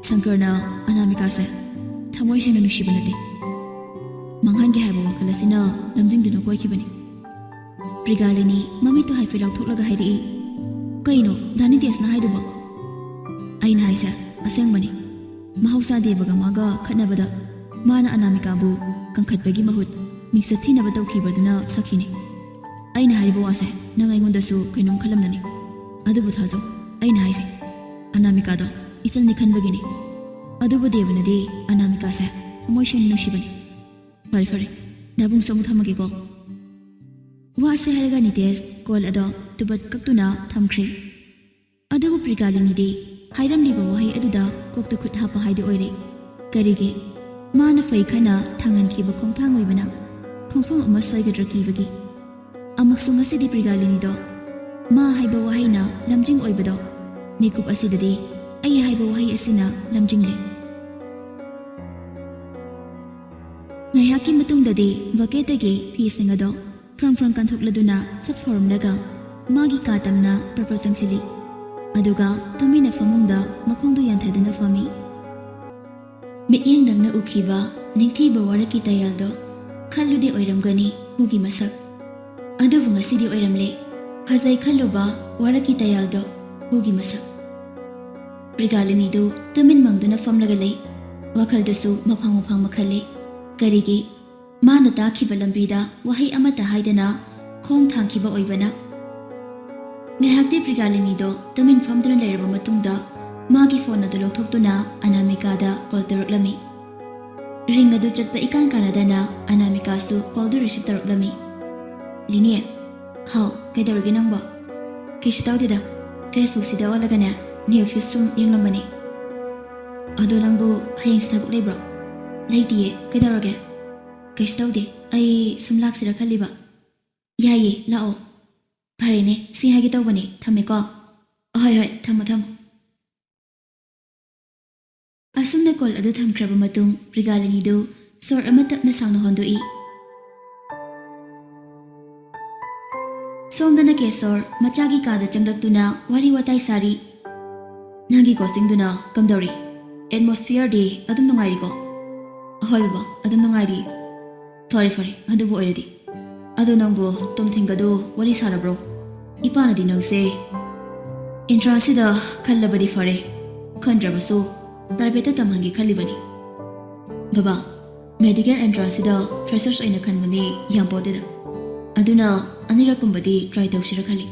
ꯁꯪꯀꯔꯅ ꯑꯅꯥꯃꯤꯀꯥꯁꯦ ꯊꯃꯣꯏ ꯁꯦꯡꯅ ꯅꯨꯡꯁꯤꯕ ꯅꯠꯇꯦ꯫ ꯃꯥꯡꯍꯟꯒꯦ ꯍꯥꯏꯕ ꯋꯥꯈꯜ ꯑꯁꯤꯅ ꯂꯝꯖꯤꯡꯗꯨꯅ ꯀꯣꯏꯈꯤꯕꯅꯤ꯫" ꯄ꯭ꯔꯤꯒꯥꯂꯤꯅꯤ ꯃꯃꯤꯠꯇꯨ ꯍꯥꯏꯐꯦꯠ ꯂꯥꯎꯊꯣꯛꯂꯒ ꯍꯥꯏꯔꯛꯏ, "ꯀꯩꯅꯣ ꯗꯥ ꯅꯤꯇꯦꯁꯅ ꯍꯥꯏꯗꯨꯕꯣ?" "ꯑꯩꯅ ꯍꯥꯏꯁꯦ ꯑꯁꯦꯡꯕꯅꯤ꯫ ꯃꯍꯧꯁꯥ ꯗꯦꯕꯒ ꯃꯥꯒ ꯈꯠꯅꯕꯗ ꯃꯥꯅ ꯑꯅꯥꯃꯤꯀꯥꯕꯨ ꯀꯟꯈꯠꯄꯒꯤ ꯃꯍꯨꯠ ꯃꯤꯡꯆꯠ ꯊꯤꯅꯕ ꯇꯧꯈꯤꯕꯗꯨꯅ ꯁꯛꯈꯤꯅꯤ꯫ ꯑꯩꯅ ꯍꯥꯏꯔꯤꯕ ꯋꯥꯁꯦ ꯅꯪ ꯑꯩꯉꯣꯟꯗꯁꯨ ꯀꯩꯅꯣꯝ ꯈꯜꯂꯝꯂꯅꯤ꯫ ꯑꯗꯨꯕꯨ ꯊꯥꯖꯧ, ꯑꯩꯅ ꯍꯥꯏꯁꯦ ꯑꯅꯥꯃꯤꯀꯥꯗꯣ ꯏꯆꯜꯅꯤ ꯈꯟꯕꯒꯤꯅꯤ꯫ ꯑꯗꯨꯕꯨ ꯗꯦꯕꯅꯗꯤ ꯑꯅꯥꯃꯤꯀꯥꯁꯦ ꯊꯃꯣꯏ ꯁꯦꯡꯅ ꯅꯨꯡꯁꯤꯕꯅꯤ꯫" "ꯐꯔꯦ, ꯐꯔꯦ, ꯅꯕꯨꯡꯁꯨ ꯑꯃꯨꯛ ꯊꯝꯃꯒꯦꯀꯣ꯫" ꯋꯥꯁꯦ ꯍꯥꯏꯔꯒ ꯅꯤꯇꯦꯁ ꯀꯣꯜ ꯑꯗꯣ ꯇꯨꯕꯠ ꯀꯛꯇꯨꯅ ꯊꯝꯈ꯭ꯔꯦ꯫ ꯑꯗꯨꯕꯨ ꯄ꯭ꯔꯤꯒꯥꯂꯤꯅꯤꯗꯤ ꯍꯥꯏꯔꯝꯂꯤꯕ ꯋꯥꯍꯩ ꯑꯗꯨꯗ ꯀꯣꯛꯇ ꯈꯨꯠ ꯍꯥꯞꯄ ꯍꯥꯏꯗꯨ ꯑꯣꯏꯔꯦ꯫ ꯀꯔꯤꯒꯤ? ꯃꯥꯅ ꯐꯩ ꯈꯟꯅ ꯊꯥꯡꯍꯟꯈꯤꯕ ꯈꯣꯡꯊꯥꯡ ꯑꯣꯏꯕꯅ ꯈꯣꯡꯐꯝ ꯑꯃ ꯁꯣꯏꯒꯗ꯭ꯔꯥ ꯀꯤꯕꯒꯤ꯫ ꯑꯃꯨꯛꯁꯨ ꯉꯁꯤꯗꯤ ꯄ꯭ꯔꯤꯒꯥꯂꯤꯅꯤꯗꯣ ꯃꯥ ꯍꯥꯏꯕ ꯋꯥꯍꯩꯅ ꯂꯝꯖꯤꯡ ꯑꯣꯏꯕꯗꯣ ꯃꯤꯀꯨꯞ ꯑꯁꯤꯗꯗꯤ ꯑꯩ ꯍꯥꯏꯕ ꯋꯥꯍꯩ ꯑꯁꯤꯅ ꯂꯝꯖꯤꯡꯂꯦ꯫ ꯉꯥꯏꯍꯥꯛꯀꯤ ꯃꯇꯨꯡꯗꯗꯤ ꯕꯀꯦꯠꯇꯒꯤ ꯐꯤꯁꯤꯡ ꯑꯗꯣ ꯐ꯭ꯔꯪ ꯐ꯭ꯔꯪ ꯀꯟꯊꯣꯛꯂꯗꯨꯅ ꯁꯠ ꯐꯣꯔꯝꯂꯒ ꯃꯥꯒꯤ ꯀꯥ ꯇꯝꯅ ꯄ꯭ꯔꯄ꯭ꯔ ꯆꯪꯁꯤꯜꯂꯤ꯫ ꯑꯗꯨꯒ ꯇꯨꯃꯤꯟꯅ ꯐꯃꯨꯡꯗ ꯃꯈꯣꯡꯗꯨ ꯌꯥꯟꯊꯗꯨꯅ ꯐꯝꯃꯤ꯫ ꯃꯤꯠꯌꯦꯡ ꯅꯪꯅ ꯎꯈꯤꯕ ꯅꯤꯡꯊꯤꯕ ꯋꯥꯔꯛꯀꯤ ꯇꯌꯥꯜꯗꯣ ꯈꯜꯂꯨꯗꯤ ꯑꯣꯏꯔꯝꯒꯅꯤ ꯍꯨꯒꯤ ꯃꯁꯛ꯫ ꯑꯗꯨꯕꯨ ꯉꯁꯤꯗꯤ ꯑꯣꯏꯔꯝꯂꯦ ꯐꯖꯩ ꯈꯜꯂꯨꯕ ꯋꯥꯔꯛꯀꯤ ꯇꯌꯥꯜꯗꯣ ꯍꯨꯒꯤ ꯃꯁꯛ꯫ ꯄ꯭ꯔꯤꯒꯥꯂꯤꯅꯤꯗꯨ ꯇꯨꯃꯤꯟ ꯃꯪꯗꯨꯅ ꯐꯝꯂꯒ ꯂꯩ꯫ ꯋꯥꯈꯜꯗꯁꯨ ꯃꯐꯥꯡ ꯃꯐꯥꯡ ꯃꯈꯜꯂꯦ꯫ ꯀꯔꯤꯒꯤ? ꯃꯥꯅ ꯇꯥꯈꯤꯕ ꯂꯝꯕꯤꯗ ꯋꯥꯍꯩ ꯑꯃꯠꯇ ꯍꯥꯏꯗꯅ ꯈꯣꯡ ꯊꯥꯡꯈꯤꯕ ꯑꯣꯏꯕꯅ꯫ ꯉꯥꯏꯍꯥꯛꯇꯤ ꯄ꯭ꯔꯤꯒꯥꯂꯤꯅꯤꯗꯣ ꯇꯨꯃꯤꯟ ꯐꯝꯗꯨꯅ ꯂꯩꯔꯕ ꯃꯇꯨꯡꯗ ꯃꯥꯒꯤ ꯐꯣꯟ ꯑꯗꯨ ꯂꯧꯊꯣꯛꯇꯨꯅ ꯑꯅꯥꯃꯤꯀꯥꯗ ꯀꯣꯜ ꯇꯧꯔꯛꯂꯝꯃꯤ꯫ ꯔꯤꯡ ꯑꯗꯨ ꯆꯠꯄ ꯏꯀꯥꯟ ꯀꯥꯟꯅꯗꯅ ꯑꯅꯥꯃꯤꯀꯥꯁꯨ ꯀꯣꯜꯗꯨ ꯔꯤꯁꯤꯞ ꯇꯧꯔꯛꯂꯝꯃꯤ꯫ "ꯂꯤꯅꯤ, ꯍꯥꯎ, ꯀꯩꯗꯧꯔꯒꯦ ꯅꯪꯕꯣ?" "ꯀꯩꯁꯨ ꯇꯧꯗꯦꯗ, ꯐꯦꯁꯕꯨꯛꯁꯤꯗ ꯑꯣꯜꯂꯒꯅꯦ ꯅ꯭ꯌꯨ ꯐꯤꯗ ꯁꯨꯝ ꯌꯦꯡꯂꯝꯕꯅꯤ꯫ ꯑꯗꯣ ꯅꯪꯕꯨ ꯍꯌꯦꯡꯁꯦ ꯊꯕꯛ ꯂꯩꯕ꯭ꯔꯣ?" "ꯂꯩꯇꯤꯌꯦ, ꯀꯩꯗꯧꯔꯒꯦ?" "ꯀꯩꯁꯨ ꯇꯧꯗꯦ, ꯑꯩ ꯁꯨꯝ ꯂꯥꯛꯁꯤꯔꯥ ꯈꯜꯂꯤꯕ꯫" "ꯌꯥꯏꯌꯦ, ꯂꯥꯛꯑꯣ꯫" "ꯐꯔꯦꯅꯦ, ꯁꯤ ꯍꯥꯏꯒꯦ ꯇꯧꯕꯅꯦ, ꯊꯝꯃꯦꯀꯣ꯫" "ꯍꯣꯏ, ꯍꯣꯏ, ꯊꯝꯃꯣ, ꯊꯝꯃꯣ꯫" ꯑꯁꯨꯝꯅ ꯀꯣꯜ ꯑꯗꯨ ꯊꯝꯈ꯭ꯔꯕ ꯃꯇꯨꯡ ꯄ꯭ꯔꯤꯒꯥꯂꯤꯅꯤꯗꯨ ꯁꯣꯔ ꯑꯃ ꯇꯞꯅ ꯁꯥꯡꯅ ꯍꯣꯟꯗꯣꯛꯏ꯫ ꯁꯣꯝꯗꯅ ꯀꯦꯁꯣꯔ ꯃꯆꯥꯒꯤ ꯀꯥꯗ ꯆꯪꯂꯛꯇꯨꯅ ꯋꯥꯔꯤ ꯋꯥꯇꯥꯏ ꯁꯥꯔꯤ꯫ "ꯅꯪꯒꯤ ꯀꯣꯆꯤꯡꯗꯨꯅ ꯀꯝꯗꯧꯔꯤ? ꯑꯦꯠꯃꯣꯁꯐꯤꯌꯔꯗꯤ ꯑꯗꯨꯝ ꯅꯨꯡꯉꯥꯏꯔꯤꯀꯣ?" "ꯑꯍꯣꯏ ꯕꯕꯥ, ꯑꯗꯨꯝ ꯅꯨꯡꯉꯥꯏꯔꯤ꯫" "ꯐꯔꯦ, ꯐꯔꯦ, ꯑꯗꯨꯕꯨ ꯑꯣꯏꯔꯗꯤ꯫ ꯑꯗꯣ ꯅꯪꯕꯨ ꯇꯣꯝꯊꯤꯟꯒꯗꯨ ꯋꯥꯔꯤ ꯁꯥꯔꯕ꯭ꯔꯣ? ꯏꯄꯥꯅꯗꯤ ꯅꯪꯁꯦ ꯑꯦꯟꯇ꯭ꯔꯥꯟꯁꯁꯤꯗ ꯈꯜꯂꯕꯗꯤ ꯐꯔꯦ, ꯈꯟꯗ꯭ꯔꯕꯁꯨ ꯄ꯭ꯔꯥꯏꯚꯦꯠꯇ ꯇꯝꯍꯟꯒꯦ ꯈꯜꯂꯤꯕꯅꯤ꯫" "ꯕꯕꯥ, ꯃꯦꯗꯤꯀꯦꯜ ꯑꯦꯟꯇ꯭ꯔꯥꯟꯁꯁꯤꯗ ꯐ꯭ꯔꯦꯁꯔꯁ ꯑꯣꯏꯅ ꯈꯟꯕ ꯃꯤ ꯌꯥꯝ ꯄꯣꯠꯇꯦꯗ꯫ ꯑꯗꯨꯅ ꯑꯅꯤꯔꯛꯀꯨꯝꯕꯗꯤ ꯇ꯭ꯔꯥꯏ ꯇꯧꯁꯤꯔ ꯈꯜꯂꯤ꯫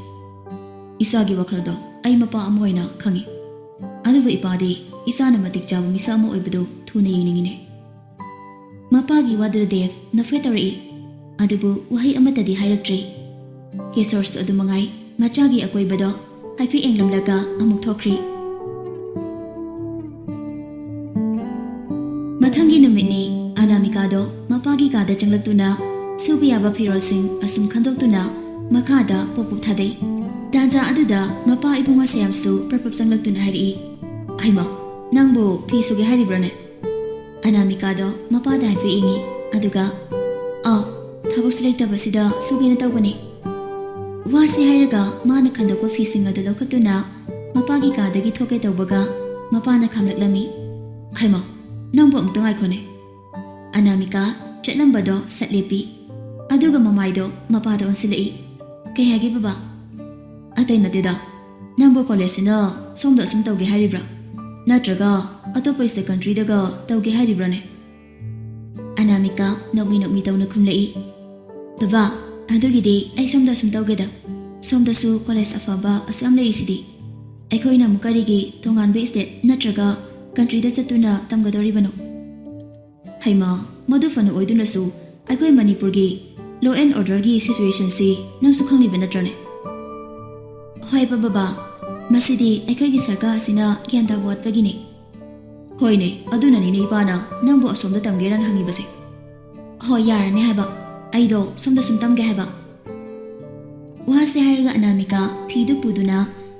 ꯏꯁꯥꯒꯤ ꯋꯥꯈꯜꯗꯣ ꯑꯩ ꯃꯄꯥ ꯑꯃ ꯑꯣꯏꯅ ꯈꯪꯉꯤ꯫ ꯑꯗꯨꯕꯨ ꯏꯄꯥꯗꯤ ꯏꯆꯥꯅ ꯃꯇꯤꯛ ꯆꯥꯕ ꯃꯤꯁꯛ ꯑꯃ ꯑꯣꯏꯕꯗꯨ ꯊꯨꯅ ꯌꯦꯡꯅꯤꯡꯉꯤꯅꯦ꯫" ꯃꯄꯥꯒꯤ ꯋꯥꯗꯨꯗ ꯗꯦꯕ ꯅꯣꯛꯐꯦꯠ ꯇꯧꯔꯛꯏ꯫ ꯑꯗꯨꯕꯨ ꯋꯥꯍꯩ ꯑꯃꯠꯇꯗꯤ ꯍꯥꯏꯔꯛꯇ꯭ꯔꯤ꯫ ꯀꯤꯁꯣꯔꯁꯨ ꯑꯗꯨ ꯃꯉꯥꯏ, ꯃꯆꯥꯒꯤ ꯑꯀꯣꯏꯕꯗꯣ ꯍꯥꯏꯐꯦꯠ ꯌꯦꯡꯂꯝꯂꯒ ꯑꯃꯨꯛ ꯊꯣꯛꯈ꯭ꯔꯤ꯫ ꯃꯊꯪꯒꯤ ꯅꯨꯃꯤꯠꯅꯤ꯫ ꯑꯅꯥꯃꯤꯀꯥꯗꯣ ꯃꯄꯥꯒꯤ ꯀꯥꯗ ꯆꯪꯂꯛꯇꯨꯅ ꯁꯨꯕ ꯌꯥꯕ ꯐꯤꯔꯣꯜꯁꯤꯡ ꯑꯁꯨꯝ ꯈꯟꯗꯣꯛꯇꯨꯅ ꯃꯈꯥꯗ ꯄꯣꯞ ꯄꯣꯞ ꯊꯥꯗꯩ꯫ ꯇꯥꯟꯖꯥ ꯑꯗꯨꯗ ꯃꯄꯥ ꯏꯕꯨꯡꯉꯣ ꯁꯌꯥꯝꯁꯨ ꯄ꯭ꯔꯞ ꯄ꯭ꯔꯞ ꯆꯪꯂꯛꯇꯨꯅ ꯍꯥꯏꯔꯛꯏ, "ꯍꯩꯃꯥ, ꯅꯪꯕꯨ ꯐꯤ ꯁꯨꯒꯦ ꯍꯥꯏꯔꯤꯕ꯭ꯔꯥꯅꯦ?" ꯑꯅꯥꯃꯤꯀꯥꯗꯣ ꯃꯄꯥꯗ ꯍꯥꯏꯐꯦꯠ ꯌꯦꯡꯉꯤ꯫ ꯑꯗꯨꯒ, "ꯑꯥ, ꯊꯕꯛꯁꯨ ꯂꯩꯇꯕꯁꯤꯗ ꯁꯨꯒꯦꯅ ꯇꯧꯕꯅꯤ꯫" ꯋꯥꯁꯤ ꯍꯥꯏꯔꯒ ꯃꯥꯅ ꯈꯟꯗꯣꯛꯄ ꯐꯤꯁꯤꯡ ꯑꯗꯨ ꯂꯧꯈꯠꯇꯨꯅ ꯃꯄꯥꯒꯤ ꯀꯥꯗꯒꯤ ꯊꯣꯛꯀꯦ ꯇꯧꯕꯒ ꯃꯄꯥꯅ ꯈꯥꯝꯂꯛꯂꯝꯃꯤ꯫ "ꯍꯩꯃꯥ, ꯅꯪꯕꯨ ꯑꯃꯨꯛꯇ ꯉꯥꯏꯈꯣꯅꯦ꯫" ꯑꯅꯥꯃꯤꯀꯥ ꯆꯠꯂꯝꯕꯗꯣ ꯁꯠ ꯂꯦꯞꯄꯤ꯫ ꯑꯗꯨꯒ ꯃꯃꯥꯏꯗꯣ ꯃꯄꯥꯗ ꯑꯣꯟꯁꯤꯜꯂꯛꯏ꯫ "ꯀꯩ ꯍꯥꯏꯒꯦ ꯕꯕꯥ?" "ꯑꯇꯩ ꯅꯠꯇꯦꯗ, ꯅꯪꯕꯨ ꯀꯣꯂꯦꯖꯁꯤꯅ ꯁꯣꯝꯗ ꯑꯁꯨꯝ ꯇꯧꯒꯦ ꯍꯥꯏꯔꯤꯕ꯭ꯔꯥ? ꯅꯠꯇ꯭ꯔꯒ ꯑꯇꯣꯞꯄ ꯁ꯭ꯇꯦꯠ ꯀꯟꯇ꯭ꯔꯤꯗꯒ ꯇꯧꯒꯦ ꯍꯥꯏꯔꯤꯕ꯭ꯔꯥꯅꯦ?" ꯑꯅꯥꯃꯤꯀꯥ ꯅꯣꯛꯃꯤ ꯅꯣꯛꯃꯤ ꯇꯧꯅ ꯈꯨꯝꯂꯛꯏ꯫ "ꯕꯕꯥ, ꯑꯗꯨꯒꯤꯗꯤ ꯑꯩ ꯁꯣꯝꯗ ꯑꯁꯨꯝ ꯇꯧꯒꯦꯗ꯫ ꯁꯣꯝꯗꯁꯨ ꯀꯣꯂꯦꯖ ꯑꯐꯕ ꯑꯁꯨꯛ ꯌꯥꯝ ꯂꯩꯔꯤꯁꯤꯗꯤ꯫ ꯑꯩꯈꯣꯏꯅ ꯑꯃꯨꯛ ꯀꯔꯤꯒꯤ ꯇꯣꯉꯥꯟꯕ ꯁ꯭ꯇꯦꯠ ꯅꯠꯇ꯭ꯔꯒ ꯀꯟꯇ꯭ꯔꯤꯗ ꯆꯠꯇꯨꯅ ꯇꯝꯒꯗꯧꯔꯤꯕꯅꯣ?" "ꯍꯩꯃꯥ, ꯃꯗꯨ ꯐꯅ ꯑꯣꯏꯗꯨꯅꯁꯨ ꯑꯩꯈꯣꯏ ꯃꯅꯤꯄꯨꯔꯒꯤ law and orderꯒꯤ situationꯁꯤ ꯅꯪꯁꯨ ꯈꯪꯂꯤꯕ ꯅꯠꯇ꯭ꯔꯅꯦ?" "ꯍꯣꯏꯕ ꯕꯕꯥ, ꯃꯁꯤꯗꯤ ꯑꯩꯈꯣꯏꯒꯤ ꯁꯔꯀꯥꯔ ꯑꯁꯤꯅ ꯒ꯭ꯌꯥꯟ ꯇꯥꯕ ꯋꯥꯠꯄꯒꯤꯅꯤ꯫" "ꯍꯣꯏꯅꯦ, ꯑꯗꯨꯅꯅꯤꯅꯦ ꯏꯄꯥꯅ ꯅꯪꯕꯨ ꯑꯁꯣꯝꯗ ꯇꯝꯒꯦꯔꯅ ꯍꯪꯉꯤꯕꯁꯦ꯫" "ꯍꯣꯏ, ꯌꯥꯔꯅꯤ ꯍꯥꯏꯕ, ꯑꯩꯗꯣ ꯁꯣꯝꯗ ꯁꯨꯝ ꯇꯝꯒꯦ ꯍꯥꯏꯕ꯫" ꯋꯥꯁꯦ ꯍꯥꯏꯔꯒ ꯑꯅꯥꯃꯤꯀꯥ ꯐꯤꯗꯨ ꯄꯨꯗꯨꯅ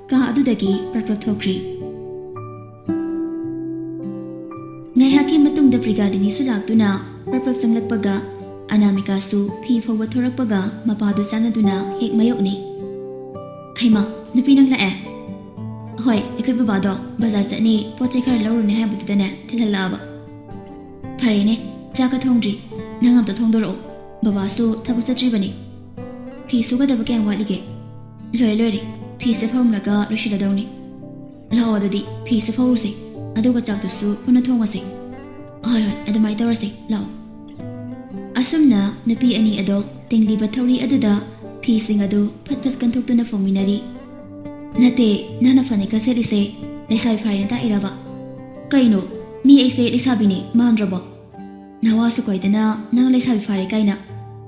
ꯀꯥ ꯑꯗꯨꯗꯒꯤ ꯄ꯭ꯔꯞ ꯄ꯭ꯔꯞ ꯊꯣꯛꯈ꯭ꯔꯤ꯫ ꯉꯥꯏꯍꯥꯛꯀꯤ ꯃꯇꯨꯡꯗ ꯄ꯭ꯔꯤꯒꯥꯂꯤꯅꯤꯁꯨ ꯂꯥꯛꯇꯨꯅ ꯄ꯭ꯔꯞ ꯄ꯭ꯔꯞ ꯆꯪꯂꯛꯄꯒ ꯑꯅꯥꯃꯤꯀꯥꯁꯨ ꯐꯤ ꯐꯧꯕ ꯊꯣꯔꯛꯄꯒ ꯃꯄꯥꯗꯨ ꯆꯥꯟꯅꯗꯨꯅ ꯍꯦꯛ ꯃꯥꯌꯣꯛꯅꯩ꯫ "ꯍꯩꯃꯥ, ꯅꯨꯄꯤ ꯅꯪ ꯂꯥꯛꯑꯦ?" "ꯍꯣꯏ, ꯑꯩꯈꯣꯏ ꯕꯕꯥꯗꯣ ꯕꯖꯥꯔ ꯆꯠꯅꯤ, ꯄꯣꯠ ꯆꯩ ꯈꯔ ꯂꯧꯔꯨꯅꯤ ꯍꯥꯏꯕꯗꯨꯗꯅꯦ ꯊꯤꯜꯍꯜꯂꯛꯑꯕ꯫" "ꯐꯔꯦꯅꯦ, ꯆꯥꯛꯀ ꯊꯣꯡꯗ꯭ꯔꯤ, ꯅꯪ ꯑꯝꯇ ꯊꯣꯡꯗꯣꯔꯛꯑꯣ꯫ ꯕꯕꯥꯁꯨ ꯊꯕꯛ ꯆꯠꯇ꯭ꯔꯤꯕꯅꯤ꯫" "ꯐꯤ ꯁꯨꯒꯗꯕ ꯀꯌꯥꯝ ꯋꯥꯠꯂꯤꯒꯦ?" "ꯂꯣꯏꯔꯦ, ꯂꯣꯏꯔꯦ, ꯐꯤꯁꯦ ꯐꯧꯔꯝꯂꯒ ꯂꯣꯏꯁꯤꯜꯂꯗꯧꯅꯤ꯫" "ꯂꯥꯛꯑꯣ, ꯑꯗꯨꯗꯤ ꯐꯤꯁꯦ ꯐꯧꯔꯨꯁꯦ, ꯑꯗꯨꯒ ꯆꯥꯛꯇꯨꯁꯨ ꯄꯨꯟꯅ ꯊꯣꯡꯉꯁꯦ꯫" "ꯍꯣꯏ, ꯍꯣꯏ, ꯑꯗꯨꯃꯥꯏꯅ ꯇꯧꯔꯁꯦ, ꯂꯥꯛꯑꯣ꯫" ꯑꯁꯨꯝꯅ ꯅꯨꯄꯤ ꯑꯅꯤ ꯑꯗꯣ ꯇꯤꯡꯂꯤꯕ ꯊꯧꯔꯤ ꯑꯗꯨꯗ ꯐꯤꯁꯤꯡ ꯑꯗꯨ ꯐꯠ ꯐꯠ ꯀꯟꯊꯣꯛꯇꯨꯅ ꯐꯧꯃꯤꯟꯅꯔꯤ꯫ "ꯅꯠꯇꯦ, ꯅꯪꯅ ꯐꯅꯦꯛꯀ ꯁꯦꯠꯂꯤꯁꯦ ꯂꯩꯁꯥꯕꯤ ꯐꯥꯔꯦꯅ ꯇꯥꯛꯏꯔꯕ?" "ꯀꯩꯅꯣ, ꯃꯤ ꯑꯩꯁꯦ ꯂꯩꯁꯥꯕꯤꯅꯤ ꯃꯥꯟꯗ꯭ꯔꯕꯣ?" ꯅꯋꯥꯁꯨ ꯀꯣꯏꯗꯅ ꯅꯪ ꯂꯩꯁꯥꯕꯤ ꯐꯥꯔꯦ ꯀꯥꯏꯅ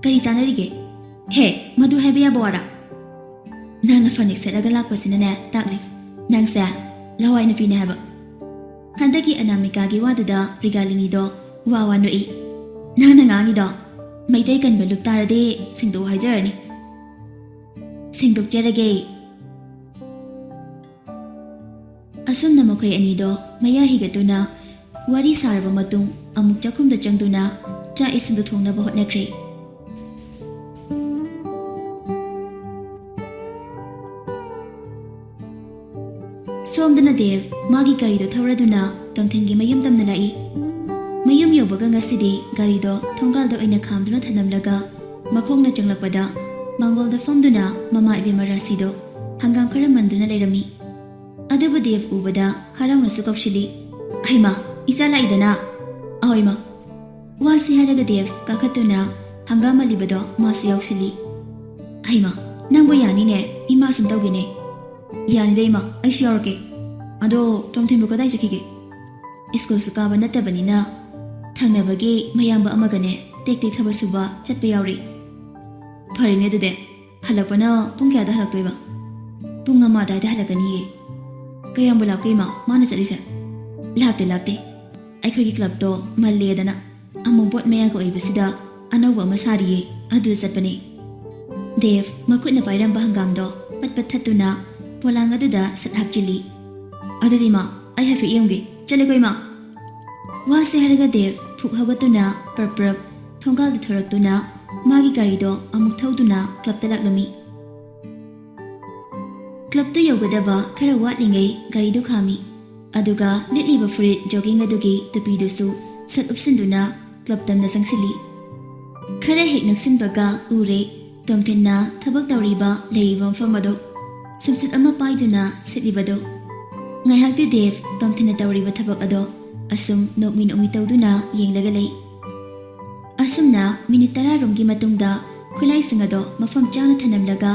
ꯀꯔꯤ ꯆꯥꯟꯅꯔꯤꯒꯦ? ꯍꯦ, ꯃꯗꯨ ꯍꯥꯏꯕ ꯌꯥꯕ ꯋꯥꯔꯥ? ꯅꯪꯅ ꯐꯅꯦꯛ ꯁꯦꯠꯂꯒ ꯂꯥꯛꯄꯁꯤꯅꯅꯦ ꯇꯥꯛꯂꯤ, ꯅꯪꯁꯦ ꯂꯋꯥꯏ ꯅꯨꯄꯤꯅꯦ ꯍꯥꯏꯕ꯫ ꯍꯟꯗꯛꯀꯤ ꯑꯅꯥꯃꯤꯀꯥꯒꯤ ꯋꯥꯗꯨꯗ ꯄ꯭ꯔꯤꯒꯥꯂꯤꯅꯤꯗꯣ ꯋꯥ ꯋꯥ ꯅꯣꯛꯏ꯫ ꯅꯪꯅ ꯉꯥꯡꯉꯤꯗꯣ ꯃꯩꯇꯩ ꯀꯟꯕ ꯂꯨꯞ ꯇꯥꯔꯗꯤ ꯁꯦꯡꯗꯣꯛꯎ ꯍꯥꯏꯖꯔꯅꯤ꯫ ꯁꯦꯡꯗꯣꯛꯆꯔꯒꯦ꯫ ꯑꯁꯨꯝꯅ ꯃꯈꯣꯏ ꯑꯅꯤꯗꯣ ꯃꯌꯥ ꯍꯤꯒꯠꯇꯨꯅ ꯋꯥꯔꯤ ꯁꯥꯔꯕ ꯃꯇꯨꯡ ꯑꯃꯨꯛ ꯆꯥꯛꯈꯨꯝꯗ ꯆꯪꯗꯨꯅ ꯆꯥꯛ ꯏꯁꯤꯡꯗꯨ ꯊꯣꯡꯅꯕ ꯍꯣꯠꯅꯈ꯭ꯔꯦ꯫ ꯁꯣꯝꯗꯅ ꯗꯦꯕ ꯃꯥꯒꯤ ꯒꯥꯔꯤꯗꯣ ꯊꯧꯔꯗꯨꯅ ꯇꯣꯝꯊꯤꯟꯒꯤ ꯃꯌꯨꯝ ꯇꯝꯅ ꯂꯥꯛꯏ꯫ ꯃꯌꯨꯝ ꯌꯧꯕꯒ ꯉꯁꯤꯗꯤ ꯒꯥꯔꯤꯗꯣ ꯊꯣꯡꯒꯥꯜꯗ ꯑꯣꯏꯅ ꯈꯥꯝꯗꯨꯅ ꯊꯅꯝꯂꯒ ꯃꯈꯣꯡꯅ ꯆꯪꯂꯛꯄꯗ ꯃꯥꯡꯒꯣꯜꯗ ꯐꯝꯗꯨꯅ ꯃꯃꯥ ꯏꯕꯦꯝꯃ ꯔꯥꯁꯤꯗꯣ ꯍꯪꯒꯥꯝ ꯈꯔ ꯃꯟꯗꯨꯅ ꯂꯩꯔꯝꯃꯤ꯫ ꯑꯗꯨꯕꯨ ꯗꯦꯕ ꯎꯕꯗ ꯍꯔꯥꯎꯅꯁꯨ ꯀꯧꯁꯤꯜꯂꯤ, "ꯑꯍꯩꯃꯥ, ꯏꯆꯥ ꯂꯥꯛꯏꯗꯅ!" "ꯑꯍꯣꯏꯃꯥ!" ꯋꯥꯁꯤ ꯍꯥꯏꯔꯒ ꯗꯦꯕ ꯀꯥꯈꯠꯇꯨꯅ ꯍꯪꯒꯥꯝ ꯃꯜꯂꯤꯕꯗꯣ ꯃꯥꯁꯨ ꯌꯥꯎꯁꯤꯜꯂꯤ꯫ "ꯑꯍꯩꯃꯥ, ꯅꯪꯕꯨ ꯌꯥꯅꯤꯅꯦ, ꯏꯃꯥ ꯁꯨꯝ ꯇꯧꯒꯦꯅꯦ!" "ꯌꯥꯅꯤꯗ ꯏꯃꯥ, ꯑꯩꯁꯨ ꯌꯥꯎꯔꯛꯀꯦ꯫ ꯑꯗꯣ ꯇꯣꯝꯊꯤꯟꯕꯨ ꯀꯗꯥꯏ ꯆꯠꯈꯤꯒꯦ?" "ꯁ꯭ꯀꯨꯜꯁꯨ ꯀꯥꯕ ꯅꯠꯇꯕꯅꯤꯅ ꯊꯪꯅꯕꯒꯤ ꯃꯌꯥꯝꯕ ꯑꯃꯒꯅꯦ ꯇꯦꯛ ꯇꯦꯛ ꯊꯕꯛ ꯁꯨꯕ ꯆꯠꯄ ꯌꯥꯎꯔꯤ꯫" "ꯐꯔꯦꯅꯦ ꯑꯗꯨꯗꯤ꯫ ꯍꯜꯂꯛꯄꯅ ꯄꯨꯡ ꯀꯌꯥꯗ ꯍꯜꯂꯛꯇꯣꯏꯕ?" "ꯄꯨꯡ ꯑꯃ ꯑꯗꯥꯏꯗ ꯍꯜꯂꯛꯀꯅꯤꯌꯦ꯫" "ꯀꯌꯥꯝꯕꯨ ꯂꯥꯞꯀꯦ ꯏꯃꯥ ꯃꯥꯅ ꯆꯠꯂꯤꯁꯦ?" "ꯂꯥꯞꯇꯦ, ꯂꯥꯞꯇꯦ꯫ ꯑꯩꯈꯣꯏꯒꯤ ꯀ꯭ꯂꯕꯇꯣ ꯃꯜꯂꯦꯗꯅ ꯑꯃꯨꯛ ꯕꯣꯠ ꯃꯌꯥꯒ ꯑꯣꯏꯕꯁꯤꯗ ꯑꯅꯧꯕ ꯑꯃ ꯁꯥꯔꯤꯌꯦ, ꯑꯗꯨꯗ ꯆꯠꯄꯅꯦ꯫" ꯗꯦꯕ ꯃꯈꯨꯠꯅ ꯄꯥꯏꯔꯝꯕ ꯍꯪꯒꯥꯝꯗꯣ ꯄꯠ ꯄꯠ ꯊꯠꯇꯨꯅ ꯄꯣꯂꯥꯡ ꯑꯗꯨꯗ ꯁꯠ ꯍꯥꯞꯆꯤꯜꯂꯤ꯫ "ꯑꯗꯨꯗꯤ ꯏꯃꯥ, ꯑꯩ ꯍꯥꯏꯐꯦꯠ ꯌꯦꯡꯒꯦ꯫ ꯆꯠꯂꯦꯀꯣ ꯏꯃꯥ!" ꯋꯥꯁꯦ ꯍꯥꯏꯔꯒ ꯗꯦꯕ ꯐꯨꯛ ꯍꯧꯒꯠꯇꯨꯅ ꯄ꯭ꯔꯞ ꯄ꯭ꯔꯞ ꯊꯣꯡꯒꯥꯜꯗ ꯊꯣꯔꯛꯇꯨꯅ ꯃꯥꯒꯤ ꯒꯥꯔꯤꯗꯣ ꯑꯃꯨꯛ ꯊꯧꯗꯨꯅ ꯀ꯭ꯂꯕꯇ ꯂꯥꯛꯂꯝꯃꯤ꯫ ꯀ꯭ꯂꯕꯇꯨ ꯌꯧꯒꯗꯕ ꯈꯔ ꯋꯥꯠꯂꯤꯉꯩ ꯒꯥꯔꯤꯗꯨ ꯈꯥꯝꯃꯤ꯫ ꯑꯗꯨꯒ ꯂꯤꯠꯂꯤꯕ ꯐꯨꯔꯤꯠ ꯖꯣꯒꯤꯡ ꯑꯗꯨꯒꯤ ꯇꯨꯄꯤꯗꯨꯁꯨ ꯁꯠ ꯎꯞꯁꯤꯟꯗꯨꯅ ꯀ꯭ꯂꯕ ꯇꯝꯅ ꯆꯪꯁꯤꯜꯂꯤ꯫ ꯈꯔ ꯍꯦꯛ ꯅꯛꯁꯤꯟꯕꯒ ꯎꯔꯦ ꯇꯣꯝꯊꯤꯟꯅ ꯊꯕꯛ ꯇꯧꯔꯤꯕ ꯂꯩꯔꯤꯕ ꯃꯐꯝ ꯑꯗꯨ ꯁꯨꯝꯆꯤꯠ ꯑꯃ ꯄꯥꯏꯗꯨꯅ ꯁꯤꯠꯂꯤꯕꯗꯨ꯫ ꯉꯥꯏꯍꯥꯛꯇꯤ ꯗꯦꯕ ꯇꯣꯝꯊꯤꯟꯅ ꯇꯧꯔꯤꯕ ꯊꯕꯛ ꯑꯗꯣ ꯑꯁꯨꯝ ꯅꯣꯛꯃꯤ ꯅꯣꯛꯃꯤ ꯇꯧꯗꯨꯅ ꯌꯦꯡꯂꯒ ꯂꯩ꯫ ꯑꯁꯨꯝꯅ ꯃꯤꯅꯤꯠ ꯇꯔꯥ ꯔꯣꯝꯒꯤ ꯃꯇꯨꯡꯗ ꯈꯨꯠꯂꯥꯏꯁꯤꯡ ꯑꯗꯣ ꯃꯐꯝ ꯆꯥꯅ ꯊꯅꯝꯂꯒ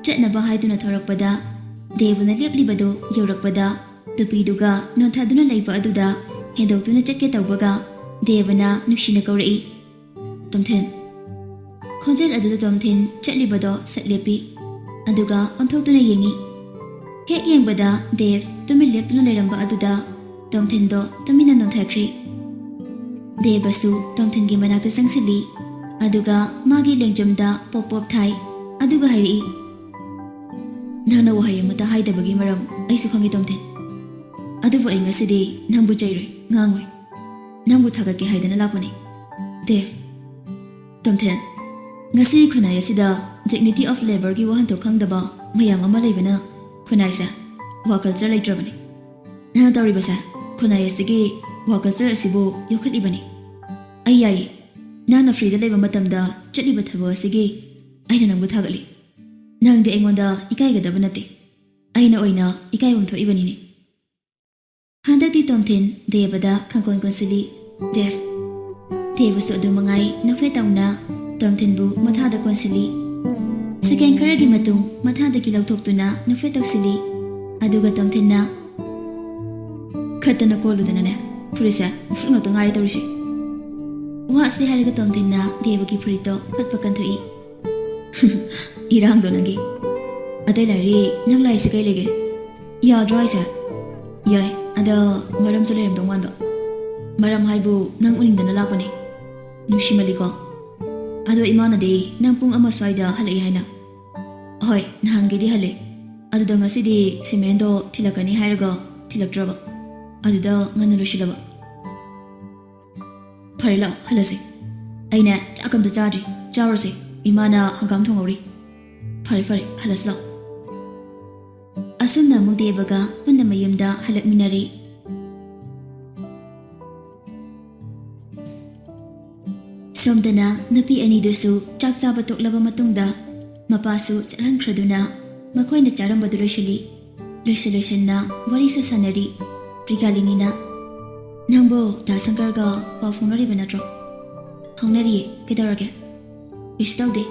ꯆꯠꯅꯕ ꯍꯥꯏꯗꯨꯅ ꯊꯧꯔꯛꯄꯗ ꯗꯦꯕꯅ ꯂꯦꯞꯂꯤꯕꯗꯨ ꯌꯧꯔꯛꯄꯗ ꯇꯨꯄꯤꯗꯨꯒ ꯅꯣꯟꯊꯗꯨꯅ ꯂꯩꯕ ꯑꯗꯨꯗ ꯍꯦꯟꯗꯣꯛꯇꯨꯅ ꯆꯠꯀꯦ ꯇꯧꯕꯒ ꯗꯦꯕꯅ ꯅꯨꯡꯁꯤꯅ ꯀꯧꯔꯛꯏ, "ꯇꯣꯝꯊꯤꯟ꯫" ꯈꯣꯟꯖꯦꯜ ꯑꯗꯨꯗ ꯇꯣꯝꯊꯤꯟ ꯆꯠꯂꯤꯕꯗꯣ ꯁꯠ ꯂꯦꯞꯄꯤ, ꯑꯗꯨꯒ ꯑꯣꯟꯊꯣꯛꯇꯨꯅ ꯌꯦꯡꯉꯤ꯫ ꯍꯦꯛ ꯌꯦꯡꯕꯗ ꯗꯦꯕ ꯇꯨꯃꯤꯟ ꯂꯦꯞꯇꯨꯅ ꯂꯩꯔꯝꯕ ꯑꯗꯨꯗ ꯇꯣꯝꯊꯤꯟꯗꯣ ꯇꯨꯃꯤꯟꯅ ꯅꯣꯟꯊꯈ꯭ꯔꯦ꯫ ꯗꯦꯕꯁꯨ ꯇꯣꯝꯊꯤꯟꯒꯤ ꯃꯅꯥꯛꯇ ꯆꯪꯁꯤꯜꯂꯤ, ꯑꯗꯨꯒ ꯃꯥꯒꯤ ꯂꯦꯡꯖꯨꯝꯗ ꯄꯣꯞ ꯄꯣꯞ ꯊꯥꯏ, ꯑꯗꯨꯒ ꯍꯥꯏꯔꯛꯏ, "ꯅꯪꯅ ꯋꯥꯍꯩ ꯑꯃꯠꯇ ꯍꯥꯏꯗꯕꯒꯤ ꯃꯔꯝ ꯑꯩꯁꯨ ꯈꯪꯉꯤ, ꯇꯣꯝꯊꯤꯟ꯫ ꯑꯗꯨꯕꯨ ꯑꯩ ꯉꯁꯤꯗꯤ ꯅꯪꯕꯨ ꯆꯩꯔꯣꯏ, ꯉꯥꯡꯉꯣꯏ꯫ ꯅꯪꯕꯨ ꯊꯥꯒꯠꯀꯦ ꯍꯥꯏꯗꯅ ꯂꯥꯛꯄꯅꯤ, ꯗꯦꯕ꯫" "ꯇꯣꯝꯊꯤꯟ, ꯉꯁꯤ ꯈꯨꯟꯅꯥꯏ ꯑꯁꯤꯗ dignity of labourꯒꯤ ꯋꯥꯍꯟꯊꯣꯛ ꯈꯪꯗꯕ ꯃꯌꯥꯝ ꯑꯃ ꯂꯩꯕꯅ ꯈꯨꯟꯅꯥꯏꯁꯦ work culture ꯂꯩꯇ꯭ꯔꯕꯅꯤ꯫ ꯅꯪꯅ ꯇꯧꯔꯤꯕꯁꯦ ꯈꯨꯟꯅꯥꯏ ꯑꯁꯤꯒꯤ work culture ꯑꯁꯤꯕꯨ ꯌꯣꯛꯈꯠꯂꯤꯕꯅꯤ꯫ ꯑꯩ ꯌꯥꯏꯌꯦ, ꯅꯪꯅ freeꯗ ꯂꯩꯕ ꯃꯇꯝꯗ ꯆꯠꯂꯤꯕ ꯊꯕꯛ ꯑꯁꯤꯒꯤ ꯑꯩꯅ ꯅꯪꯕꯨ ꯊꯥꯒꯠꯂꯤ꯫ ꯅꯪꯗꯤ ꯑꯩꯉꯣꯟꯗ ꯏꯀꯥꯏꯒꯗꯕ ꯅꯠꯇꯦ, ꯑꯩꯅ ꯑꯣꯏꯅ ꯏꯀꯥꯏꯐꯝ ꯊꯣꯛꯏꯕꯅꯤꯅꯦ꯫" ꯍꯟꯗꯛꯇꯤ ꯇꯣꯝꯊꯤꯟ ꯗꯦꯕꯗ ꯈꯪꯀꯣꯟ ꯀꯣꯟꯁꯤꯜꯂꯤ꯫ "ꯗꯦꯕ꯫" ꯗꯦꯕꯁꯨ ꯑꯗꯨ ꯃꯉꯥꯏ ꯅꯣꯛꯐꯦꯠ ꯇꯧꯅ ꯇꯣꯝꯊꯤꯟꯕꯨ ꯃꯊꯥꯗ ꯀꯣꯟꯁꯤꯜꯂꯤ꯫ ꯁꯦꯀꯦꯟ ꯈꯔꯒꯤ ꯃꯇꯨꯡ ꯃꯊꯥꯗꯒꯤ ꯂꯧꯊꯣꯛꯇꯨꯅ ꯅꯣꯛꯐꯦꯠ ꯇꯧꯁꯤꯜꯂꯤ꯫ ꯑꯗꯨꯒ ꯇꯣꯝꯊꯤꯟꯅ, "ꯈꯠꯇꯅ ꯀꯣꯜꯂꯨꯗꯅꯅꯦ, ꯐꯨꯔꯤꯠꯁꯦ ꯎꯐꯨꯠ ꯉꯥꯛꯇ ꯉꯥꯏꯔꯦ ꯇꯧꯔꯤꯁꯦ꯫" ꯋꯥꯁꯦ ꯍꯥꯏꯔꯒ ꯇꯣꯝꯊꯤꯟꯅ ꯗꯦꯕꯒꯤ ꯐꯨꯔꯤꯠꯇꯣ ꯐꯠ ꯐꯠ ꯀꯟꯊꯣꯛꯏ꯫ "ꯏꯔꯥꯡꯗꯣ ꯅꯪꯒꯤ꯫ ꯑꯇꯩ ꯂꯥꯏꯔꯤ, ꯅꯪ ꯂꯥꯏꯁꯦ ꯀꯩ ꯂꯩꯒꯦ? ꯌꯥꯗ꯭ꯔꯣ ꯍꯥꯏꯁꯦ?" "ꯌꯥꯏ, ꯑꯗ ꯃꯔꯝꯁꯨ ꯂꯩꯔꯝꯗꯧ ꯃꯥꯟꯕ꯫ ꯃꯔꯝ ꯍꯥꯏꯕꯨ ꯅꯪ ꯎꯅꯤꯡꯗꯅ ꯂꯥꯛꯄꯅꯦ꯫ ꯅꯨꯡꯁꯤꯃꯜꯂꯤꯀꯣ꯫ ꯑꯗꯣ ꯏꯃꯥꯅꯗꯤ ꯅꯪ ꯄꯨꯡ ꯑꯃ ꯁ꯭ꯋꯥꯏꯗ ꯍꯜꯂꯛꯏ ꯍꯥꯏꯅ?" "ꯍꯣꯏ, ꯅꯍꯥꯟꯒꯩꯗꯤ ꯍꯜꯂꯦ꯫ ꯑꯗꯨꯗ ꯉꯁꯤꯗꯤ ꯁꯤꯃꯦꯟꯗꯣ ꯊꯤꯜꯂꯛꯀꯅꯤ ꯍꯥꯏꯔꯒ ꯊꯤꯜꯂꯛꯇ꯭ꯔꯕ꯫ ꯑꯗꯨꯗ ꯉꯟꯅ ꯂꯣꯏꯁꯤꯜꯂꯕ꯫" "ꯐꯔꯦ, ꯂꯥꯛꯑꯣ, ꯍꯜꯂꯁꯦ꯫ ꯑꯩꯅꯦ ꯆꯥꯛ ꯑꯝꯇ ꯆꯥꯗ꯭ꯔꯤ, ꯆꯥꯎꯔꯁꯦ꯫ ꯏꯃꯥꯅ ꯍꯪꯒꯥꯝ ꯊꯣꯡꯍꯧꯔꯤ꯫" "ꯐꯔꯦ, ꯐꯔꯦ, ꯍꯜꯂꯁꯤ ꯂꯥꯛꯑꯣ꯫" ꯑꯁꯨꯝꯅ ꯑꯃꯨꯛ ꯗꯦꯕꯒ ꯄꯨꯟꯅ ꯃꯌꯨꯝꯗ ꯍꯜꯂꯛꯃꯤꯟꯅꯔꯦ꯫ ꯁꯣꯝꯗꯅ ꯅꯨꯄꯤ ꯑꯅꯤꯗꯨꯁꯨ ꯆꯥꯛ ꯆꯥꯕ ꯇꯣꯛꯂꯕ ꯃꯇꯨꯡꯗ ꯃꯄꯥꯁꯨ ꯆꯠꯍꯟꯈ꯭ꯔꯗꯨꯅ ꯃꯈꯣꯏꯅ ꯆꯥꯔꯝꯕꯗꯨ ꯂꯣꯏꯁꯤꯜꯂꯤ꯫ ꯂꯣꯏꯁꯤꯜ ꯂꯣꯏꯁꯤꯟꯅ ꯋꯥꯔꯤꯁꯨ ꯁꯥꯟꯅꯔꯤ꯫ ꯄ꯭ꯔꯤꯒꯥꯂꯤꯅꯤꯅ, "ꯅꯪꯕꯨ ꯗꯥ ꯁꯪꯀꯔꯒ ꯄꯥꯎ ꯐꯥꯎꯅꯔꯤꯕ ꯅꯠꯇ꯭ꯔꯣ?" "ꯐꯥꯎꯅꯔꯤꯌꯦ, ꯀꯩꯗꯧꯔꯒꯦ?" "ꯀꯩꯁꯨ ꯇꯧꯗꯦ,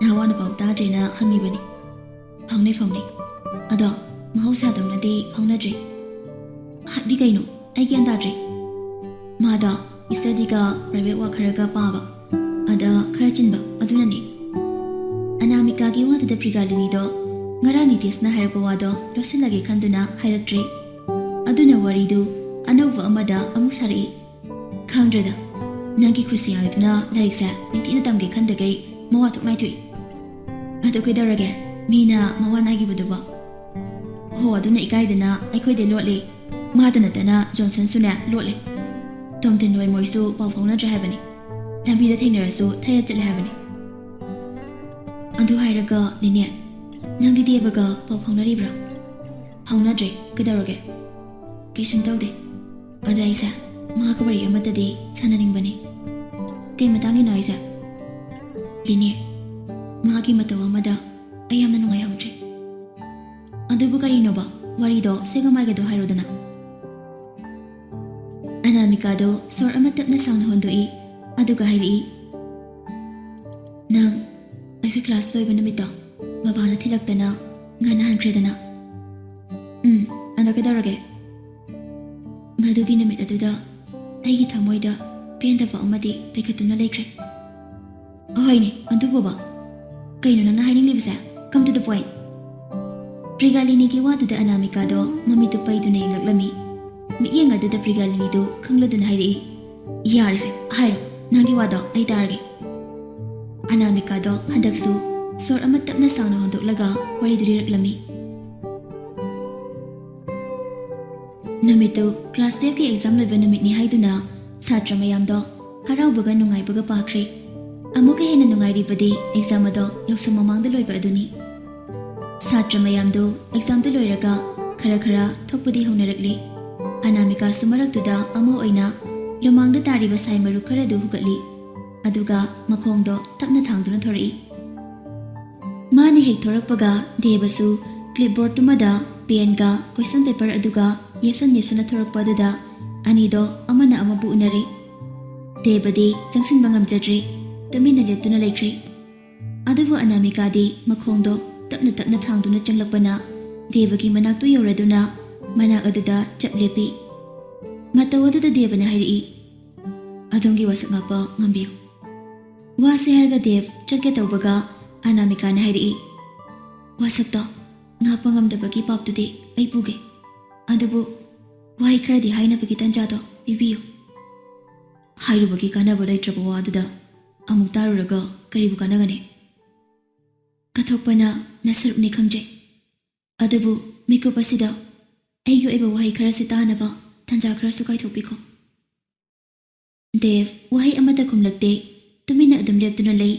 ꯅꯍꯥꯋꯥꯅ ꯄꯥꯎ ꯇꯥꯗ꯭ꯔꯦꯅ ꯍꯪꯉꯤꯕꯅꯤ꯫" "ꯐꯥꯎꯅꯩ, ꯐꯥꯎꯅꯩ꯫ ꯑꯗꯣ ꯃꯍꯧꯁꯥꯗꯧꯅꯗꯤ ꯐꯥꯎꯅꯗ꯭ꯔꯦ꯫" "ꯍꯥꯏꯗꯤ ꯀꯩꯅꯣ? ꯑꯩ ꯒ꯭ꯌꯥꯟ ꯇꯥꯗ꯭ꯔꯦ꯫" "ꯃꯥꯗꯣ Study-ꯒ private work ꯈꯔꯒ ꯄꯥꯕ, ꯑꯗ ꯈꯔ ꯆꯤꯟꯕ ꯑꯗꯨꯅꯅꯤ꯫ ꯑꯅꯥꯃꯤꯀꯥꯒꯤ ꯋꯥꯗꯨꯗ ꯄ꯭ꯔꯤꯒꯥꯂꯤꯅꯤꯗꯣ ꯉꯔꯥꯡ ꯅꯤꯇꯦꯁꯅ ꯍꯥꯏꯔꯛꯄ ꯋꯥꯗꯣ ꯂꯣꯠꯁꯤꯜꯂꯒꯦ ꯈꯟꯗꯨꯅ ꯍꯥꯏꯔꯛꯇ꯭ꯔꯦ꯫ ꯑꯗꯨꯅ ꯋꯥꯔꯤꯗꯨ ꯑꯅꯧꯕ ꯑꯃꯗ ꯑꯃꯨꯛ ꯁꯥꯔꯛꯏ꯫ "ꯈꯪꯗ꯭ꯔꯦꯗ, ꯅꯪꯒꯤ ꯈꯨꯁꯤ ꯍꯥꯏꯗꯨꯅ ꯂꯥꯏꯔꯤꯛꯁꯦ ꯅꯤꯡꯊꯤꯅ ꯇꯝꯒꯦ ꯈꯟꯗꯒꯩ ꯃꯋꯥ ꯊꯣꯛ ꯅꯥꯏꯊꯣꯛꯏ꯫ ꯑꯗꯨ ꯀꯩꯗꯧꯔꯒꯦ? ꯃꯤꯅ ꯃꯋꯥ ꯅꯥꯏꯈꯤꯕꯗꯨꯕꯣ?" "ꯍꯣ, ꯑꯗꯨꯅ ꯏꯀꯥꯏꯗꯅ ꯑꯩꯈꯣꯏꯗ ꯂꯣꯠꯂꯤ꯫ ꯃꯥꯗ ꯅꯠꯇꯅ ꯖꯣꯟꯁꯟꯁꯨꯅꯦ ꯂꯣꯠꯂꯤ꯫ ꯇꯣꯝꯊꯤꯟ ꯍꯣꯏ ꯃꯣꯏꯁꯨ ꯄꯥꯎ ꯐꯥꯎꯅꯗ꯭ꯔꯦ ꯍꯥꯏꯕꯅꯤ꯫ ꯂꯝꯕꯤꯗ ꯊꯦꯡꯅꯔꯁꯨ ꯊꯩꯔ ꯆꯠꯂꯦ ꯍꯥꯏꯕꯅꯤ꯫ ꯑꯗꯨ ꯍꯥꯏꯔꯒ ꯂꯤꯅꯦ, ꯅꯪꯗꯤ ꯗꯦꯕꯒ ꯄꯥꯎ ꯐꯥꯎꯅꯔꯤꯕ꯭ꯔꯥ?" "ꯐꯥꯎꯅꯗ꯭ꯔꯦ꯫ ꯀꯩꯗꯧꯔꯒꯦ?" "ꯀꯩꯁꯨꯝ ꯇꯧꯗꯦ꯫ ꯑꯗ ꯑꯩꯁꯦ ꯃꯥꯒ ꯋꯥꯔꯤ ꯑꯃꯠꯇꯗꯤ ꯁꯥꯟꯅꯅꯤꯡꯕꯅꯤ꯫" "ꯀꯩ ꯃꯇꯥꯡꯒꯤꯅꯣ ꯍꯥꯏꯁꯦ?" "ꯂꯤꯅꯦ, ꯃꯥꯒꯤ ꯃꯇꯧ ꯑꯃꯗ ꯑꯩ ꯌꯥꯝꯅ ꯅꯨꯡꯉꯥꯏꯍꯧꯗ꯭ꯔꯦ꯫" "ꯑꯗꯨꯕꯨ ꯀꯔꯤꯅꯣꯕ? ꯋꯥꯔꯤꯗꯣ ꯁꯦꯒꯃꯥꯏꯒꯗꯣ ꯍꯥꯏꯔꯣꯗꯅ꯫" ꯑꯅꯥꯃꯤꯀꯥꯗꯣ ꯁꯣꯔ ꯑꯃ ꯇꯞꯅ ꯁꯥꯡꯅ ꯍꯣꯟꯗꯣꯛꯏ, ꯑꯗꯨꯒ ꯍꯥꯏꯔꯛꯏ, "ꯅꯪ ꯑꯩꯈꯣꯏ class ꯂꯣꯏꯕ ꯅꯨꯃꯤꯠꯇꯣ ꯕꯕꯥꯅ ꯊꯤꯜꯂꯛꯇꯅ ꯉꯟꯅ ꯍꯟꯈ꯭ꯔꯦꯗꯅ?" "ꯎꯝ, ꯑꯗꯣ ꯀꯩꯗꯧꯔꯒꯦ?" "ꯃꯗꯨꯒꯤ ꯅꯨꯃꯤꯠ ꯑꯗꯨꯗ ꯑꯩꯒꯤ ꯊꯃꯣꯏꯗ ꯄꯦꯟꯗꯕ ꯑꯃꯗꯤ ꯄꯩꯈꯠꯇꯨꯅ ꯂꯩꯈ꯭ꯔꯦ꯫" "ꯑꯍꯣꯏꯅꯦ, ꯑꯗꯨꯕꯨꯕ?" "ꯀꯩꯅꯣ ꯅꯪꯅ ꯍꯥꯏꯅꯤꯡꯂꯤꯕꯁꯦ? Come to the point." ꯄ꯭ꯔꯤꯒꯥꯂꯤꯅꯤꯒꯤ ꯋꯥꯗꯨꯗ ꯑꯅꯥꯃꯤꯀꯥꯗꯣ ꯃꯃꯤꯠꯇꯨ ꯄꯩꯗꯨꯅ ꯌꯦꯡꯂꯛꯂꯝꯃꯤ꯫ ꯃꯤꯠꯌꯦꯡ ꯑꯗꯨꯗ ꯄ꯭ꯔꯤꯒꯥꯂꯤꯅꯤꯗꯨ ꯈꯪꯂꯗꯨꯅ ꯍꯥꯏꯔꯛꯏ, "ꯌꯥꯔꯦꯁꯦ, ꯍꯥꯏꯔꯣ, ꯅꯪꯒꯤ ꯋꯥꯗꯣ ꯑꯩ ꯇꯥꯔꯒꯦ꯫" ꯑꯅꯥꯃꯤꯀꯥꯗꯣ ꯍꯟꯗꯛꯁꯨ ꯁꯣꯔ ꯑꯃ ꯇꯞꯅ ꯁꯥꯡꯅ ꯍꯣꯟꯗꯣꯛꯂꯒ ꯋꯥꯔꯤꯗꯨ ꯂꯤꯔꯛꯂꯝꯃꯤ꯫ ꯅꯨꯃꯤꯠꯇꯨ class twelve-ꯀꯤ exam ꯂꯣꯏꯕ ꯅꯨꯃꯤꯠꯅꯤ ꯍꯥꯏꯗꯨꯅ ꯁꯥꯇ꯭ꯔ ꯃꯌꯥꯝꯗꯣ ꯍꯔꯥꯎꯕꯒ ꯅꯨꯡꯉꯥꯏꯕꯒ ꯄꯥꯈ꯭ꯔꯦ꯫ ꯑꯃꯨꯛꯀ ꯍꯦꯟꯅ ꯅꯨꯡꯉꯥꯏꯔꯤꯕꯗꯤ exam ꯑꯗꯣ ꯌꯥꯎꯁꯪ ꯃꯃꯥꯡꯗ ꯂꯣꯏꯕ ꯑꯗꯨꯅꯤ꯫ ꯁꯥꯇ꯭ꯔ ꯃꯌꯥꯝꯗꯨ exam-ꯗꯨ ꯂꯣꯏꯔꯒ ꯈꯔ ꯈꯔ ꯊꯣꯛꯄꯗꯤ ꯍꯧꯅꯔꯛꯂꯤ꯫ ꯑꯅꯥꯃꯤꯀꯥꯁꯨ ꯃꯔꯛꯇꯨꯗ ꯑꯃ ꯑꯣꯏꯅ ꯂꯨꯃꯥꯡꯗ ꯇꯥꯔꯤꯕ ꯁꯥꯏ ꯃꯔꯨ ꯈꯔꯗꯨ ꯍꯨꯒꯠꯂꯤ꯫ ꯑꯗꯨꯒ ꯃꯈꯣꯡꯗꯣ ꯇꯞꯅ ꯊꯥꯡꯗꯨꯅ ꯊꯣꯔꯛꯏ꯫ ꯃꯥꯅ ꯍꯦꯛ ꯊꯣꯔꯛꯄꯒ ꯗꯦꯕꯁꯨ clipboard-ꯇꯨꯃꯗ pen-ꯒ question paper ꯑꯗꯨꯒ ꯌꯦꯞꯁꯟ ꯌꯦꯞꯁꯟꯅ ꯊꯣꯔꯛꯄ ꯑꯗꯨꯗ ꯑꯅꯤꯗꯣ ꯑꯃꯅ ꯑꯃꯕꯨ ꯎꯅꯔꯦ꯫ ꯗꯦꯕꯗꯤ ꯆꯪꯁꯤꯟꯕ ꯉꯝꯖꯗ꯭ꯔꯦ, ꯇꯨꯃꯤꯟꯅ ꯂꯦꯞꯇꯨꯅ ꯂꯩꯈ꯭ꯔꯦ꯫ ꯑꯗꯨꯕꯨ ꯑꯅꯥꯃꯤꯀꯥꯗꯤ ꯃꯈꯣꯡꯗꯣ ꯇꯞꯅ ꯇꯞꯅ ꯊꯥꯡꯗꯨꯅ ꯆꯪꯂꯛꯄꯅ ꯗꯦꯕꯒꯤ ꯃꯅꯥꯛꯇꯨ ꯌꯧꯔꯗꯨꯅ ꯃꯅꯥꯛ ꯑꯗꯨꯗ ꯆꯞ ꯂꯦꯞꯄꯤ꯫ ꯃꯇꯧ ꯑꯗꯨꯗ ꯗꯦꯕꯅ ꯍꯥꯏꯔꯛꯏ, ꯑꯗꯣꯝꯒꯤ ꯋꯥꯁꯛ ꯉꯥꯛꯄ ꯉꯝꯕꯤꯌꯨ꯫ ꯋꯥꯁꯦ ꯍꯥꯏꯔꯒ ꯗꯦꯕ ꯆꯠꯀꯦ ꯇꯧꯕꯒ ꯑꯅꯥꯃꯤꯀꯥꯅ ꯍꯥꯏꯔꯛꯏ, "ꯋꯥꯁꯛꯇꯣ ꯉꯥꯛꯄ ꯉꯝꯗꯕꯒꯤ ꯄꯥꯞꯇꯨꯗꯤ ꯑꯩ ꯄꯨꯒꯦ꯫ ꯑꯗꯨꯕꯨ ꯋꯥꯍꯩ ꯈꯔꯗꯤ ꯍꯥꯏꯅꯕꯒꯤ ꯇꯥꯟꯖꯥꯗꯣ ꯄꯤꯕꯤꯌꯨ꯫" ꯍꯥꯏꯔꯨꯕꯒꯤ ꯀꯥꯟꯅꯕ ꯂꯩꯇ꯭ꯔꯕ ꯋꯥꯗꯨꯗ ꯑꯃꯨꯛ ꯇꯥꯔꯨꯔꯒ ꯀꯔꯤꯕꯨ ꯀꯥꯟꯅꯒꯅꯤ? ꯀꯠꯊꯣꯛꯄꯅ ꯅꯁꯔꯨꯛꯅꯤ ꯈꯪꯖꯩ꯫ ꯑꯗꯨꯕꯨ ꯃꯤꯀꯨꯞ ꯑꯁꯤꯗ ꯑꯩꯒꯤ ꯑꯣꯏꯕ ꯋꯥꯍꯩ ꯈꯔꯁꯤ ꯇꯥꯅꯕ ꯇꯥꯟꯖꯥ ꯈꯔꯁꯨ ꯀꯥꯏꯊꯣꯛꯄꯤꯈꯣ꯫ ꯗꯦꯕ ꯋꯥꯍꯩ ꯑꯃꯠꯇ ꯈꯨꯝꯂꯛꯇꯦ꯫ ꯇꯨꯃꯤꯟꯅ ꯑꯗꯨꯝ ꯂꯦꯞꯇꯨꯅ ꯂꯩ꯫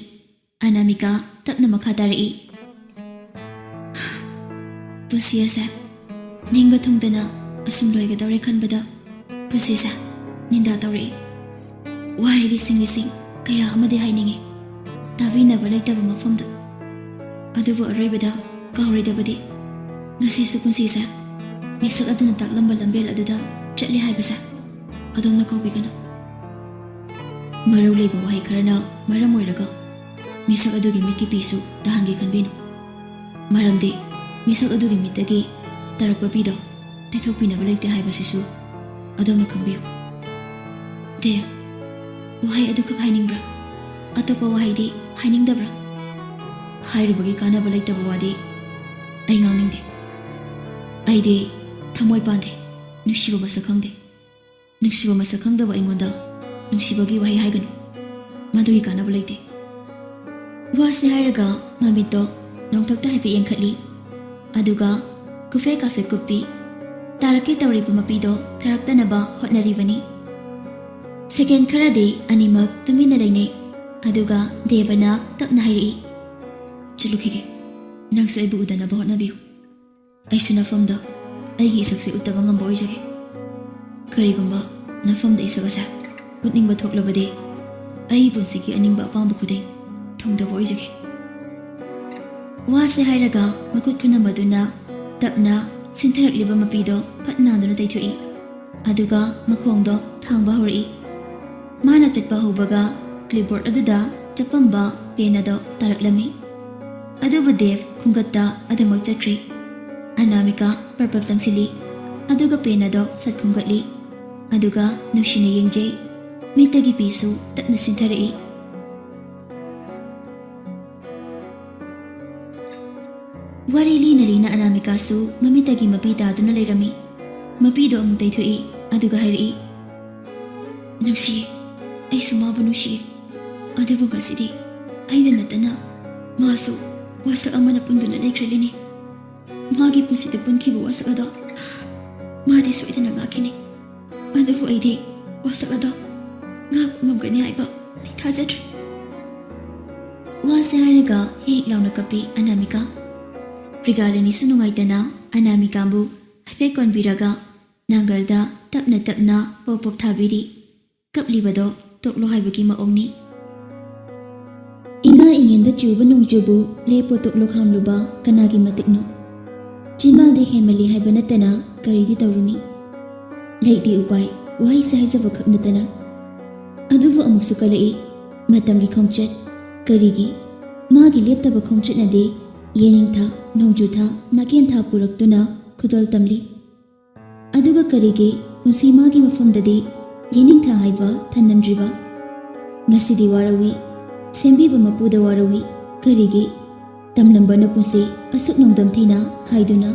ꯑꯅꯥꯃꯤꯀꯥ ꯇꯞꯅ ꯃꯈꯥ ꯇꯥꯔꯛꯏ, "ꯄꯨꯟꯁꯤ ꯑꯁꯦ ꯅꯤꯡꯕ ꯊꯨꯡꯗꯅ ꯑꯁꯨꯝ ꯂꯣꯏꯒꯗꯧꯔꯦ ꯈꯟꯕꯗ ꯄꯨꯟꯁꯤꯁꯦ ꯅꯤꯟꯗꯥ ꯇꯧꯔꯛꯏ꯫ ꯋꯥꯍꯩ ꯂꯤꯁꯤꯡ ꯂꯤꯁꯤꯡ ꯀꯌꯥ ꯑꯃꯗꯤ ꯍꯥꯏꯅꯤꯡꯉꯤ, ꯇꯥꯕꯤꯅꯕ ꯂꯩꯇꯕ ꯃꯐꯝꯗ꯫ ꯑꯗꯨꯕꯨ ꯑꯔꯣꯏꯕꯗ ꯀꯥꯎꯔꯣꯏꯗꯕꯗꯤ ꯉꯁꯤꯁꯨ ꯄꯨꯟꯁꯤꯁꯦ ꯃꯤꯁꯛ ꯑꯗꯨꯅ ꯇꯥꯛꯂꯝꯕ ꯂꯝꯕꯦꯜ ꯑꯗꯨꯗ ꯆꯠꯂꯤ ꯍꯥꯏꯕꯁꯦ꯫ ꯑꯗꯣꯝꯅ ꯀꯥꯎꯕꯤꯒꯅꯨ꯫" ꯃꯔꯧ ꯂꯩꯕ ꯋꯥꯍꯩ ꯈꯔꯅ ꯃꯔꯝ ꯑꯣꯏꯔꯒ ꯃꯤꯁꯛ ꯑꯗꯨꯒꯤ ꯃꯤꯠꯀꯤ ꯄꯤꯁꯨ ꯇꯥꯍꯟꯒꯦ ꯈꯟꯕꯤꯅꯨ꯫ ꯃꯔꯝꯗꯤ ꯃꯤꯁꯛ ꯑꯗꯨꯒꯤ ꯃꯤꯠꯇꯒꯤ ꯇꯥꯔꯛꯄ ꯄꯤꯗꯣ ꯇꯩꯊꯣꯛꯄꯤꯅꯕ ꯂꯩꯇꯦ ꯍꯥꯏꯕꯁꯤꯁꯨ ꯑꯗꯣꯝꯅ ꯈꯪꯕꯤꯌꯨ꯫ ꯗꯦꯕ, ꯋꯥꯍꯩ ꯑꯗꯨꯈꯛ ꯍꯥꯏꯅꯤꯡꯕ꯭ꯔꯥ? ꯑꯇꯣꯞꯄ ꯋꯥꯍꯩꯗꯤ ꯍꯥꯏꯅꯤꯡꯗꯕ꯭ꯔꯥ? ꯍꯥꯏꯔꯨꯕꯒꯤ ꯀꯥꯟꯅꯕ ꯂꯩꯇꯕ ꯋꯥꯗꯤ ꯑꯩ ꯉꯥꯡꯅꯤꯡꯗꯦ꯫ ꯑꯩꯗꯤ ꯊꯃꯣꯏ ꯄꯥꯟꯗꯦ, ꯅꯨꯡꯁꯤꯕ ꯃꯁꯛ ꯈꯪꯗꯦ꯫ ꯅꯨꯡꯁꯤꯕ ꯃꯁꯛ ꯈꯪꯗꯕ ꯑꯩꯉꯣꯟꯗ ꯅꯨꯡꯁꯤꯕꯒꯤ ꯋꯥꯍꯩ ꯍꯥꯏꯒꯅꯨ, ꯃꯗꯨꯒꯤ ꯀꯥꯟꯅꯕ ꯂꯩꯇꯦ꯫ ꯋꯥꯁꯦ ꯍꯥꯏꯔꯒ ꯃꯃꯤꯠꯇꯣ ꯅꯣꯡꯊꯛꯇ ꯍꯥꯏꯐꯦꯠ ꯌꯦꯡꯈꯠꯂꯤ, ꯑꯗꯨꯒ ꯀꯨꯐꯦ ꯀꯥꯐꯦ ꯀꯨꯞꯄꯤ꯫ ꯇꯥꯔꯛꯀꯦ ꯇꯧꯔꯤꯕ ꯃꯄꯤꯗꯣ ꯊꯥꯔꯛꯇꯅꯕ ꯍꯣꯠꯅꯔꯤꯕꯅꯤ꯫ ꯁꯦꯀꯦꯟ ꯈꯔꯗꯤ ꯑꯅꯤꯃꯛ ꯇꯨꯃꯤꯟꯅ ꯂꯩꯅꯩ, ꯑꯗꯨꯒ ꯗꯦꯕꯅ ꯇꯞꯅ ꯍꯥꯏꯔꯛꯏ, "ꯆꯠꯂꯨꯈꯤꯒꯦ꯫ ꯅꯪꯁꯨ ꯑꯩꯕꯨ ꯎꯗꯅꯕ ꯍꯣꯠꯅꯕꯤꯌꯨ꯫ ꯑꯩꯁꯨ ꯅꯐꯝꯗ ꯑꯩꯒꯤ ꯏꯁꯛꯁꯦ ꯎꯠꯇꯕ ꯉꯝꯕ ꯑꯣꯏꯖꯒꯦ꯫ ꯀꯔꯤꯒꯨꯝꯕ ꯅꯐꯝꯗ ꯏꯁꯛ ꯑꯁꯦ ꯎꯠꯅꯤꯡꯕ ꯊꯣꯛꯂꯕꯗꯤ ꯑꯩꯒꯤ ꯄꯨꯟꯁꯤꯒꯤ ꯑꯅꯤꯡꯕ ꯑꯄꯥꯝꯕ ꯈꯨꯗꯤꯡ ꯊꯨꯡꯗꯕ ꯑꯣꯏꯖꯒꯦ꯫" ꯋꯥꯁꯦ ꯍꯥꯏꯔꯒ ꯃꯈꯨꯠ ꯈꯨꯅꯝ ꯑꯗꯨꯅ ꯇꯞꯅ ꯁꯤꯟꯊꯔꯛꯂꯤꯕ ꯃꯄꯤꯗꯣ ꯐꯠ ꯅꯥꯟꯗꯨꯅ ꯇꯩꯊꯣꯛꯏ, ꯑꯗꯨꯒ ꯃꯈꯣꯡꯗꯣ ꯊꯥꯡꯕ ꯍꯧꯔꯛꯏ꯫ ꯃꯥꯅ ꯆꯠꯄ ꯍꯧꯕꯒ clipboard ꯑꯗꯨꯗ ꯆꯞꯄꯝꯕ ꯄꯦꯟ ꯑꯗꯣ ꯇꯥꯔꯛꯂꯝꯃꯤ꯫ ꯑꯗꯨꯕꯨ ꯗꯦꯕ ꯈꯨꯡꯒꯠꯇ ꯑꯗꯨꯃꯛ ꯆꯠꯈ꯭ꯔꯦ꯫ ꯑꯅꯥꯃꯤꯀꯥ ꯄꯔꯄꯞ ꯆꯪꯁꯤꯜꯂꯤ, ꯑꯗꯨꯒ ꯄꯦꯟ ꯑꯗꯣ ꯁꯠ ꯈꯨꯝꯒꯠꯂꯤ, ꯑꯗꯨꯒ ꯅꯨꯡꯁꯤꯅ ꯌꯦꯡꯖꯩ꯫ ꯃꯤꯠꯇꯒꯤ ꯄꯤꯁꯨ ꯇꯞꯅ ꯁꯤꯟꯊꯔꯛꯏ꯫ ꯋꯥꯔꯤ ꯂꯤꯅ ꯂꯤꯅ ꯑꯅꯥꯃꯤꯀꯥꯁꯨ ꯃꯃꯤꯠꯇꯒꯤ ꯃꯄꯤ ꯇꯥꯗꯨꯅ ꯂꯩꯔꯝꯃꯤ꯫ ꯃꯄꯤꯗꯣ ꯑꯃꯨꯛ ꯇꯩꯊꯣꯛꯏ, ꯑꯗꯨꯒ ꯍꯥꯏꯔꯛꯏ, "ꯅꯨꯡꯁꯤꯌꯦ, ꯑꯩꯁꯨ ꯃꯥꯕꯨ ꯅꯨꯡꯁꯤꯌꯦ꯫ ꯑꯗꯨꯕꯨ ꯉꯁꯤꯗꯤ ꯑꯩꯅ ꯅꯠꯇꯅ ꯃꯥꯁꯨ ꯋꯥꯁꯛ ꯑꯃꯅ ꯄꯨꯟꯗꯨꯅ ꯂꯩꯈ꯭ꯔꯦ ꯂꯤꯅꯤ꯫ ꯃꯥꯒꯤ ꯄꯨꯟꯁꯤꯗ ꯄꯨꯟꯈꯤꯕ ꯋꯥꯁꯛ ꯑꯗꯣ ꯃꯥꯗꯤ ꯁꯣꯏꯗꯅ ꯉꯥꯛꯈꯤꯅꯤ꯫ ꯑꯗꯨꯕꯨ ꯑꯩꯗꯤ ꯋꯥꯁꯛ ꯑꯗꯣ ꯉꯥꯛꯄ ꯉꯝꯒꯅꯤ ꯍꯥꯏꯕ ꯑꯩ ꯊꯥꯖꯗ꯭ꯔꯦ"꯫ ꯋꯥꯁꯦ ꯍꯥꯏꯔꯒ ꯍꯦꯛ ꯂꯥꯎꯅ ꯀꯞꯄꯤ ꯑꯅꯥꯃꯤꯀꯥ꯫ ꯄ꯭ꯔꯤꯒꯥꯂꯤꯅꯤꯁꯨ ꯅꯨꯡꯉꯥꯏꯇꯅ ꯑꯅꯥꯃꯤꯀꯥꯕꯨ ꯍꯥꯏꯐꯦꯠ ꯀꯣꯟꯕꯤꯔꯒ ꯅꯥꯡꯒꯜꯗ ꯇꯞꯅ ꯇꯞꯅ ꯄꯣꯞ ꯄꯣꯞ ꯊꯥꯕꯤꯔꯤ꯫ ꯀꯞꯂꯤꯕꯗꯣ ꯇꯣꯛꯂꯣ ꯍꯥꯏꯕꯒꯤ ꯃꯑꯣꯡꯅꯤ꯫ ꯏꯉꯥ ꯏꯉꯦꯟꯗ ꯆꯨꯕ ꯅꯣꯡꯖꯨꯕꯨ ꯂꯦꯞꯄꯣ ꯇꯣꯛꯂꯣ ꯈꯥꯝꯂꯨꯕ ꯀꯅꯥꯒꯤ ꯃꯇꯤꯛꯅꯣ? ꯆꯤꯟꯕꯥꯜꯗꯤ ꯍꯦꯟꯃꯜꯂꯤ ꯍꯥꯏꯕ ꯅꯠꯇꯅ ꯀꯔꯤꯗꯤ ꯇꯧꯔꯨꯅꯤ? ꯂꯩꯇꯦ ꯎꯄꯥꯏ, ꯋꯥꯍꯩꯁꯦ ꯍꯥꯏꯖꯕ ꯈꯛ ꯅꯠꯇꯅ꯫ ꯑꯗꯨꯕꯨ ꯑꯃꯨꯛꯁꯨ ꯀꯜꯂꯛꯏ ꯃꯇꯝꯒꯤ ꯈꯣꯡꯆꯠ꯫ ꯀꯔꯤꯒꯤ? ꯃꯥꯒꯤ ꯂꯦꯞꯇꯕ ꯈꯣꯡꯆꯠꯅꯗꯤ ꯌꯦꯅꯤꯡꯊꯥ, ꯅꯣꯡꯖꯨꯊꯥ, ꯅꯥꯀꯦꯟꯊꯥ ꯄꯨꯔꯛꯇꯨꯅ ꯈꯨꯗꯣꯜ ꯇꯝꯂꯤ꯫ ꯑꯗꯨꯒ ꯀꯔꯤꯒꯤ ꯄꯨꯟꯁꯤ ꯃꯥꯒꯤ ꯃꯐꯝꯗꯗꯤ ꯌꯦꯅꯤꯡꯊꯥ ꯍꯥꯏꯕ ꯊꯟꯅꯝꯗ꯭ꯔꯤꯕ? ꯉꯁꯤꯗꯤ ꯋꯥꯔꯧꯏ, ꯁꯦꯝꯕꯤꯕ ꯃꯄꯨꯗ ꯋꯥꯔꯧꯏ꯫ ꯀꯔꯤꯒꯤ? ꯇꯝꯂꯝꯕꯅ ꯄꯨꯟꯁꯤ ꯑꯁꯨꯛ ꯅꯣꯡꯗꯝ ꯊꯤꯅ ꯍꯥꯏꯗꯨꯅ꯫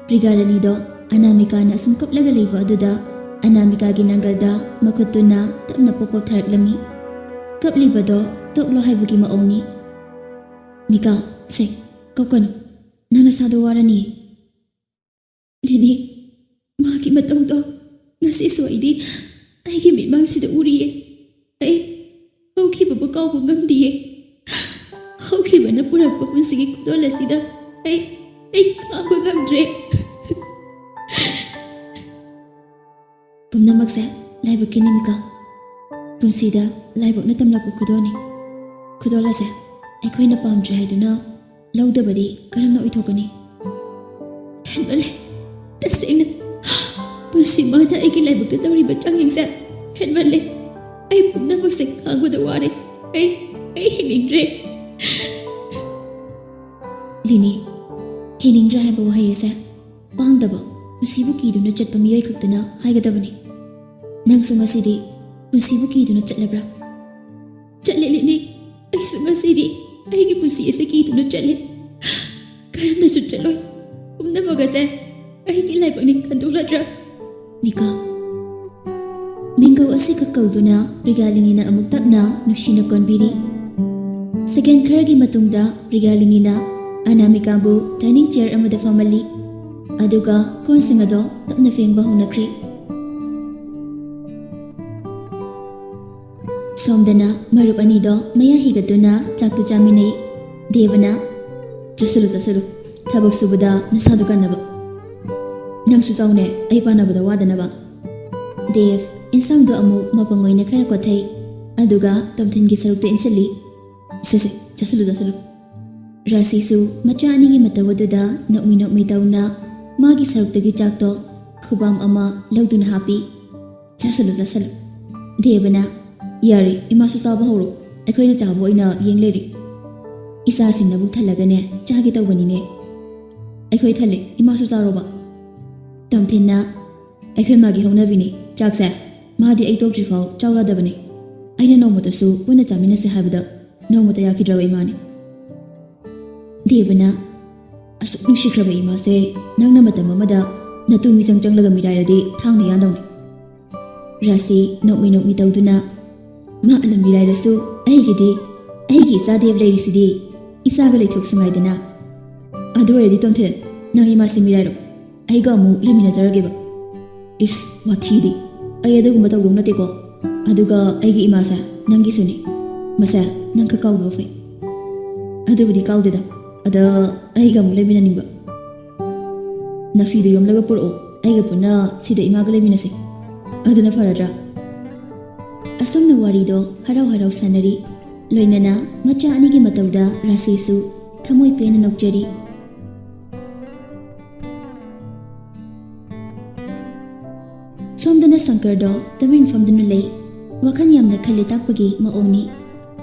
ꯄ꯭ꯔꯤꯒꯥꯂꯅꯤꯗꯣ ꯑꯅꯥꯃꯤꯀꯥꯅ ꯑꯁꯨꯝ ꯀꯞꯂꯒ ꯂꯩꯕ ꯑꯗꯨꯗ ꯑꯅꯥꯃꯤꯀꯥꯒꯤ ꯅꯥꯡꯒꯜꯗ ꯃꯈꯨꯠꯇꯨꯅ ꯇꯞꯅ ꯄꯣꯞ ꯄꯣꯞ ꯊꯥꯔꯛꯂꯝꯃꯤ꯫ ꯀꯞꯂꯤꯕꯗꯣ ꯇꯣꯛꯂꯣ ꯍꯥꯏꯕꯒꯤ ꯃꯑꯣꯡꯅꯤ꯫ "ꯃꯤꯀꯥ, ꯁꯦ, ꯀꯞꯀꯅꯨ꯫ ꯅꯪ ꯅꯁꯥꯗꯣ ꯋꯥꯔꯅꯤ꯫" ꯂꯤꯅꯤ, ꯃꯥꯒꯤ ꯃꯇꯧꯗꯣ ꯉꯁꯤꯁꯨ ꯑꯩꯗꯤ ꯑꯩꯒꯤ ꯃꯤꯠꯃꯥꯡꯁꯤꯗ ꯎꯔꯤꯌꯦ꯫ ꯑꯩ ꯍꯧꯈꯤꯕꯕꯨ ꯀꯥꯎꯕ ꯉꯝꯗꯤꯌꯦ꯫ ꯍꯧꯈꯤꯕꯅ ꯄꯨꯔꯛꯄ ꯄꯨꯟꯁꯤꯒꯤ ꯈꯨꯗꯣꯜ ꯑꯁꯤꯗ ꯑꯩ, ꯑꯩ ꯈꯥꯡꯕ ꯉꯝꯗ꯭ꯔꯦ꯫ ꯄꯨꯝꯅꯃꯛꯁꯦ ꯂꯥꯏꯕꯛꯀꯤꯅꯤ ꯃꯤꯀꯥ꯫ ꯄꯨꯟꯁꯤꯗ ꯂꯥꯏꯕꯛꯅ ꯇꯝꯂꯛꯄ ꯈꯨꯗꯣꯜꯅꯤ꯫ ꯈꯨꯗꯣꯜ ꯑꯁꯦ ꯑꯩꯈꯣꯏꯅ ꯄꯥꯝꯗ꯭ꯔꯦ ꯍꯥꯏꯗꯨꯅ ꯂꯧꯗꯕꯗꯤ ꯀꯔꯝꯅ ꯑꯣꯏꯊꯣꯛꯀꯅꯤ? ꯍꯦꯟꯃꯜꯂꯦ꯫ ꯇꯁꯦꯡꯅ ꯄꯨꯟꯁꯤ ꯃꯥꯅ ꯑꯩꯒꯤ ꯂꯥꯏꯕꯛꯇ ꯇꯧꯔꯤꯕ ꯆꯥꯡꯌꯦꯡꯁꯦ ꯍꯦꯟꯃꯜꯂꯦ꯫ ꯑꯩ ꯄꯨꯝꯅꯃꯛꯁꯦ ꯈꯥꯡꯕꯗ ꯋꯥꯔꯦ꯫ ꯑꯩ, ꯑꯩ ꯍꯤꯡꯅꯤꯡꯗ꯭ꯔꯦ꯫ ꯂꯤꯅꯤ, ꯍꯤꯡꯅꯤꯡꯗ꯭ꯔꯦ ꯍꯥꯏꯕ ꯋꯥꯍꯩ ꯑꯁꯦ ꯄꯥꯡꯗꯕ, ꯄꯨꯟꯁꯤꯕꯨ ꯀꯤꯗꯨꯅ ꯆꯠꯄ ꯃꯤꯑꯣꯏ ꯈꯛꯇꯅ ꯍꯥꯏꯒꯗꯕꯅꯤ꯫ ꯅꯪꯁꯨ ꯉꯁꯤꯗꯤ ꯄꯨꯟꯁꯤꯕꯨ ꯀꯤꯗꯨꯅ ꯆꯠꯂꯕ꯭ꯔꯥ? ꯆꯠꯂꯦ ꯂꯤꯂꯤ, ꯑꯩꯁꯨ ꯉꯁꯤꯗꯤ ꯑꯩꯒꯤ ꯄꯨꯟꯁꯤ ꯑꯁꯤ ꯀꯤꯗꯨꯅ ꯆꯠꯂꯦ꯫ ꯀꯔꯝꯅꯁꯨ ꯆꯠꯂꯣꯏ꯫ ꯄꯨꯝꯅꯃꯛ ꯑꯁꯦ ꯑꯩꯒꯤ ꯂꯥꯏꯕꯛꯅꯤ ꯈꯟꯗꯣꯛꯂꯗ꯭ꯔꯥ? ꯃꯤꯀꯥ꯫ ꯃꯤꯡꯒꯧ ꯑꯁꯤꯈꯛ ꯀꯧꯗꯨꯅ ꯃ꯭ꯔꯤꯒꯥꯂꯤꯅꯤꯅ ꯑꯃꯨꯛ ꯇꯞꯅ ꯅꯨꯡꯁꯤꯅ ꯀꯣꯟꯕꯤꯔꯤ꯫ ꯁꯦꯀꯦꯟ ꯈꯔꯒꯤ ꯃꯇꯨꯡꯗ ꯃ꯭ꯔꯤꯒꯥꯂꯤꯅꯤꯅ ꯑꯅꯥꯃꯤꯀꯥꯕꯨ dining chair ꯑꯃꯗ ꯐꯝꯍꯜꯂꯤ꯫ ꯑꯗꯨꯒ ꯀꯣꯟꯁꯤꯡ ꯑꯗꯣ ꯇꯞꯅ ꯐꯦꯡꯕ ꯍꯧꯅꯈ꯭ꯔꯦ꯫ ꯁꯣꯝꯗꯅ ꯃꯔꯨꯞ ꯑꯅꯤꯗꯣ ꯃꯌꯥ ꯍꯤꯒꯠꯇꯨꯅ ꯆꯥꯛꯇꯨ ꯆꯥꯃꯤꯟꯅꯩ꯫ ꯗꯦꯕꯅ, "ꯆꯥꯁꯤꯜꯂꯨ, ꯆꯥꯁꯤꯜꯂꯨ꯫ ꯊꯕꯛ ꯁꯨꯕꯗ ꯅꯁꯥꯗꯣ ꯀꯟꯅꯕ꯫ ꯅꯪꯁꯨ ꯆꯥꯎꯅꯦ, ꯑꯩ ꯄꯥꯟꯅꯕꯗ ꯋꯥꯗꯅꯕ꯫" ꯗꯦꯕ ꯏꯟꯁꯥꯡꯗꯣ ꯑꯃꯨꯛ ꯃꯄꯪ ꯑꯣꯏꯅ ꯈꯔ ꯀꯣꯠꯊꯩ꯫ ꯑꯗꯨꯒ ꯇꯣꯝꯊꯤꯟꯒꯤ ꯁꯔꯨꯛꯇ ꯏꯟꯁꯤꯜꯂꯤ꯫ "ꯁꯦ, ꯁꯦ, ꯆꯥꯁꯤꯜꯂꯨ, ꯆꯥꯁꯤꯜꯂꯨ꯫" ꯔꯥꯁꯤꯁꯨ ꯃꯆꯥ ꯑꯅꯤꯒꯤ ꯃꯇꯧ ꯑꯗꯨꯗ ꯅꯣꯛꯃꯤ ꯅꯣꯛꯃꯤ ꯇꯧꯅ ꯃꯥꯒꯤ ꯁꯔꯨꯛꯇꯒꯤ ꯆꯥꯛꯇꯣ ꯈꯨꯕꯥꯝ ꯑꯃ ꯂꯧꯗꯨꯅ ꯍꯥꯞꯄꯤ꯫ "ꯆꯥꯁꯤꯜꯂꯨ, ꯆꯥꯁꯤꯜꯂꯨ꯫" ꯗꯦꯕꯅ, "ꯌꯥꯔꯦ, ꯏꯃꯥꯁꯨ ꯆꯥꯕ ꯍꯧꯔꯣ꯫ ꯑꯩꯈꯣꯏꯅ ꯆꯥꯕ ꯑꯣꯏꯅ ꯌꯦꯡ ꯂꯩꯔꯦ꯫ ꯏꯆꯥꯁꯤꯡꯅ ꯑꯃꯨꯛ ꯊꯜꯂꯒꯅꯦ ꯆꯥꯒꯦ ꯇꯧꯕꯅꯤꯅꯦ꯫" "ꯑꯩꯈꯣꯏ ꯊꯜꯂꯦ, ꯏꯃꯥꯁꯨ ꯆꯥꯔꯣꯕ꯫" ꯇꯣꯝꯊꯤꯟꯅ, "ꯑꯩꯈꯣꯏ ꯃꯥꯒꯤ ꯍꯧꯅꯕꯤꯅꯤ ꯆꯥꯛꯁꯦ꯫ ꯃꯥꯗꯤ ꯑꯩ ꯇꯣꯛꯇ꯭ꯔꯤꯐꯥꯎ ꯆꯥꯎ ꯌꯥꯗꯕꯅꯤ꯫ ꯑꯩꯅ ꯅꯣꯡꯃꯇꯁꯨ ꯄꯨꯟꯅ ꯆꯥꯃꯤꯟꯅꯁꯦ ꯍꯥꯏꯕꯗ ꯅꯣꯡꯃꯇ ꯌꯥꯈꯤꯗ꯭ꯔꯕ ꯏꯃꯥꯅꯤ꯫" ꯗꯦꯕꯅ, "ꯑꯁꯨꯛ ꯅꯨꯡꯁꯤꯈ꯭ꯔꯕ ꯏꯃꯥꯁꯦ ꯅꯪꯅ ꯃꯇꯝ ꯑꯃꯗ ꯅꯇꯨ ꯃꯤꯆꯪ ꯆꯪꯂꯒ ꯃꯤꯔꯥꯏꯔꯗꯤ ꯊꯥꯡꯅ ꯌꯥꯟꯗꯧꯅꯤ꯫" ꯔꯥꯁꯤ ꯅꯣꯛꯃꯤ ꯅꯣꯛꯃꯤ ꯇꯧꯗꯨꯅ, "ꯃꯥꯅ ꯃꯤꯔꯥꯏꯔꯁꯨ ꯑꯩꯒꯤꯗꯤ, ꯑꯩꯒꯤ ꯏꯆꯥ ꯗꯦꯕ ꯂꯩꯔꯤꯁꯤꯗꯤ꯫ ꯏꯆꯥꯒ ꯂꯩꯊꯣꯛꯁꯨ ꯉꯥꯏꯗꯅ꯫ ꯑꯗꯨ ꯑꯣꯏꯔꯗꯤ ꯇꯣꯝꯊꯤꯟ, ꯅꯪ ꯏꯃꯥꯁꯤ ꯃꯤꯔꯥꯏꯔꯣ꯫ ꯑꯩꯒ ꯑꯃꯨꯛ ꯂꯩꯃꯤꯟꯅꯖꯔꯒꯦꯕ꯫" "ꯏꯁ, ꯋꯥꯊꯤꯗꯤ꯫ ꯑꯩ ꯑꯗꯨꯒꯨꯝꯕ ꯇꯧꯗꯧ ꯅꯠꯇꯦꯀꯣ꯫ ꯑꯗꯨꯒ ꯑꯩꯒꯤ ꯏꯃꯥꯁꯦ ꯅꯪꯒꯤꯁꯨꯅꯤ꯫ ꯃꯁꯦ ꯅꯪ ꯈꯛ ꯀꯥꯎꯗꯕ ꯐꯩ꯫" "ꯑꯗꯨꯕꯨꯗꯤ ꯀꯥꯎꯗꯦꯗ꯫ ꯑꯗ ꯑꯩꯒ ꯑꯃꯨꯛ ꯂꯩꯃꯤꯟꯅꯅꯤꯡꯕ꯫ ꯅꯐꯤꯗꯨ ꯌꯣꯝꯂꯒ ꯄꯨꯔꯛꯑꯣ꯫ ꯑꯩꯒ ꯄꯨꯟꯅ ꯁꯤꯗ ꯏꯃꯥꯒ ꯂꯩꯃꯤꯟꯅꯁꯤ꯫ ꯑꯗꯨꯅ ꯐꯔꯗ꯭ꯔꯥ?" ꯑꯁꯨꯝꯅ ꯋꯥꯔꯤꯗꯣ ꯍꯔꯥꯎ ꯍꯔꯥꯎ ꯁꯥꯟꯅꯔꯤ꯫ ꯂꯣꯏꯅꯅ ꯃꯆꯥ ꯑꯅꯤꯒꯤ ꯃꯇꯧꯗ ꯔꯥꯁꯤꯁꯨ ꯊꯃꯣꯏ ꯄꯦꯟꯅ ꯅꯣꯛꯆꯔꯤ꯫ ꯁꯣꯝꯗꯅ ꯁꯪꯀꯔꯗꯣ ꯇꯨꯃꯤꯟ ꯐꯝꯗꯨꯅ ꯂꯩ꯫ ꯋꯥꯈꯜ ꯌꯥꯝꯅ ꯈꯜꯂꯦ ꯇꯥꯛꯄꯒꯤ ꯃꯑꯣꯡꯅꯤ꯫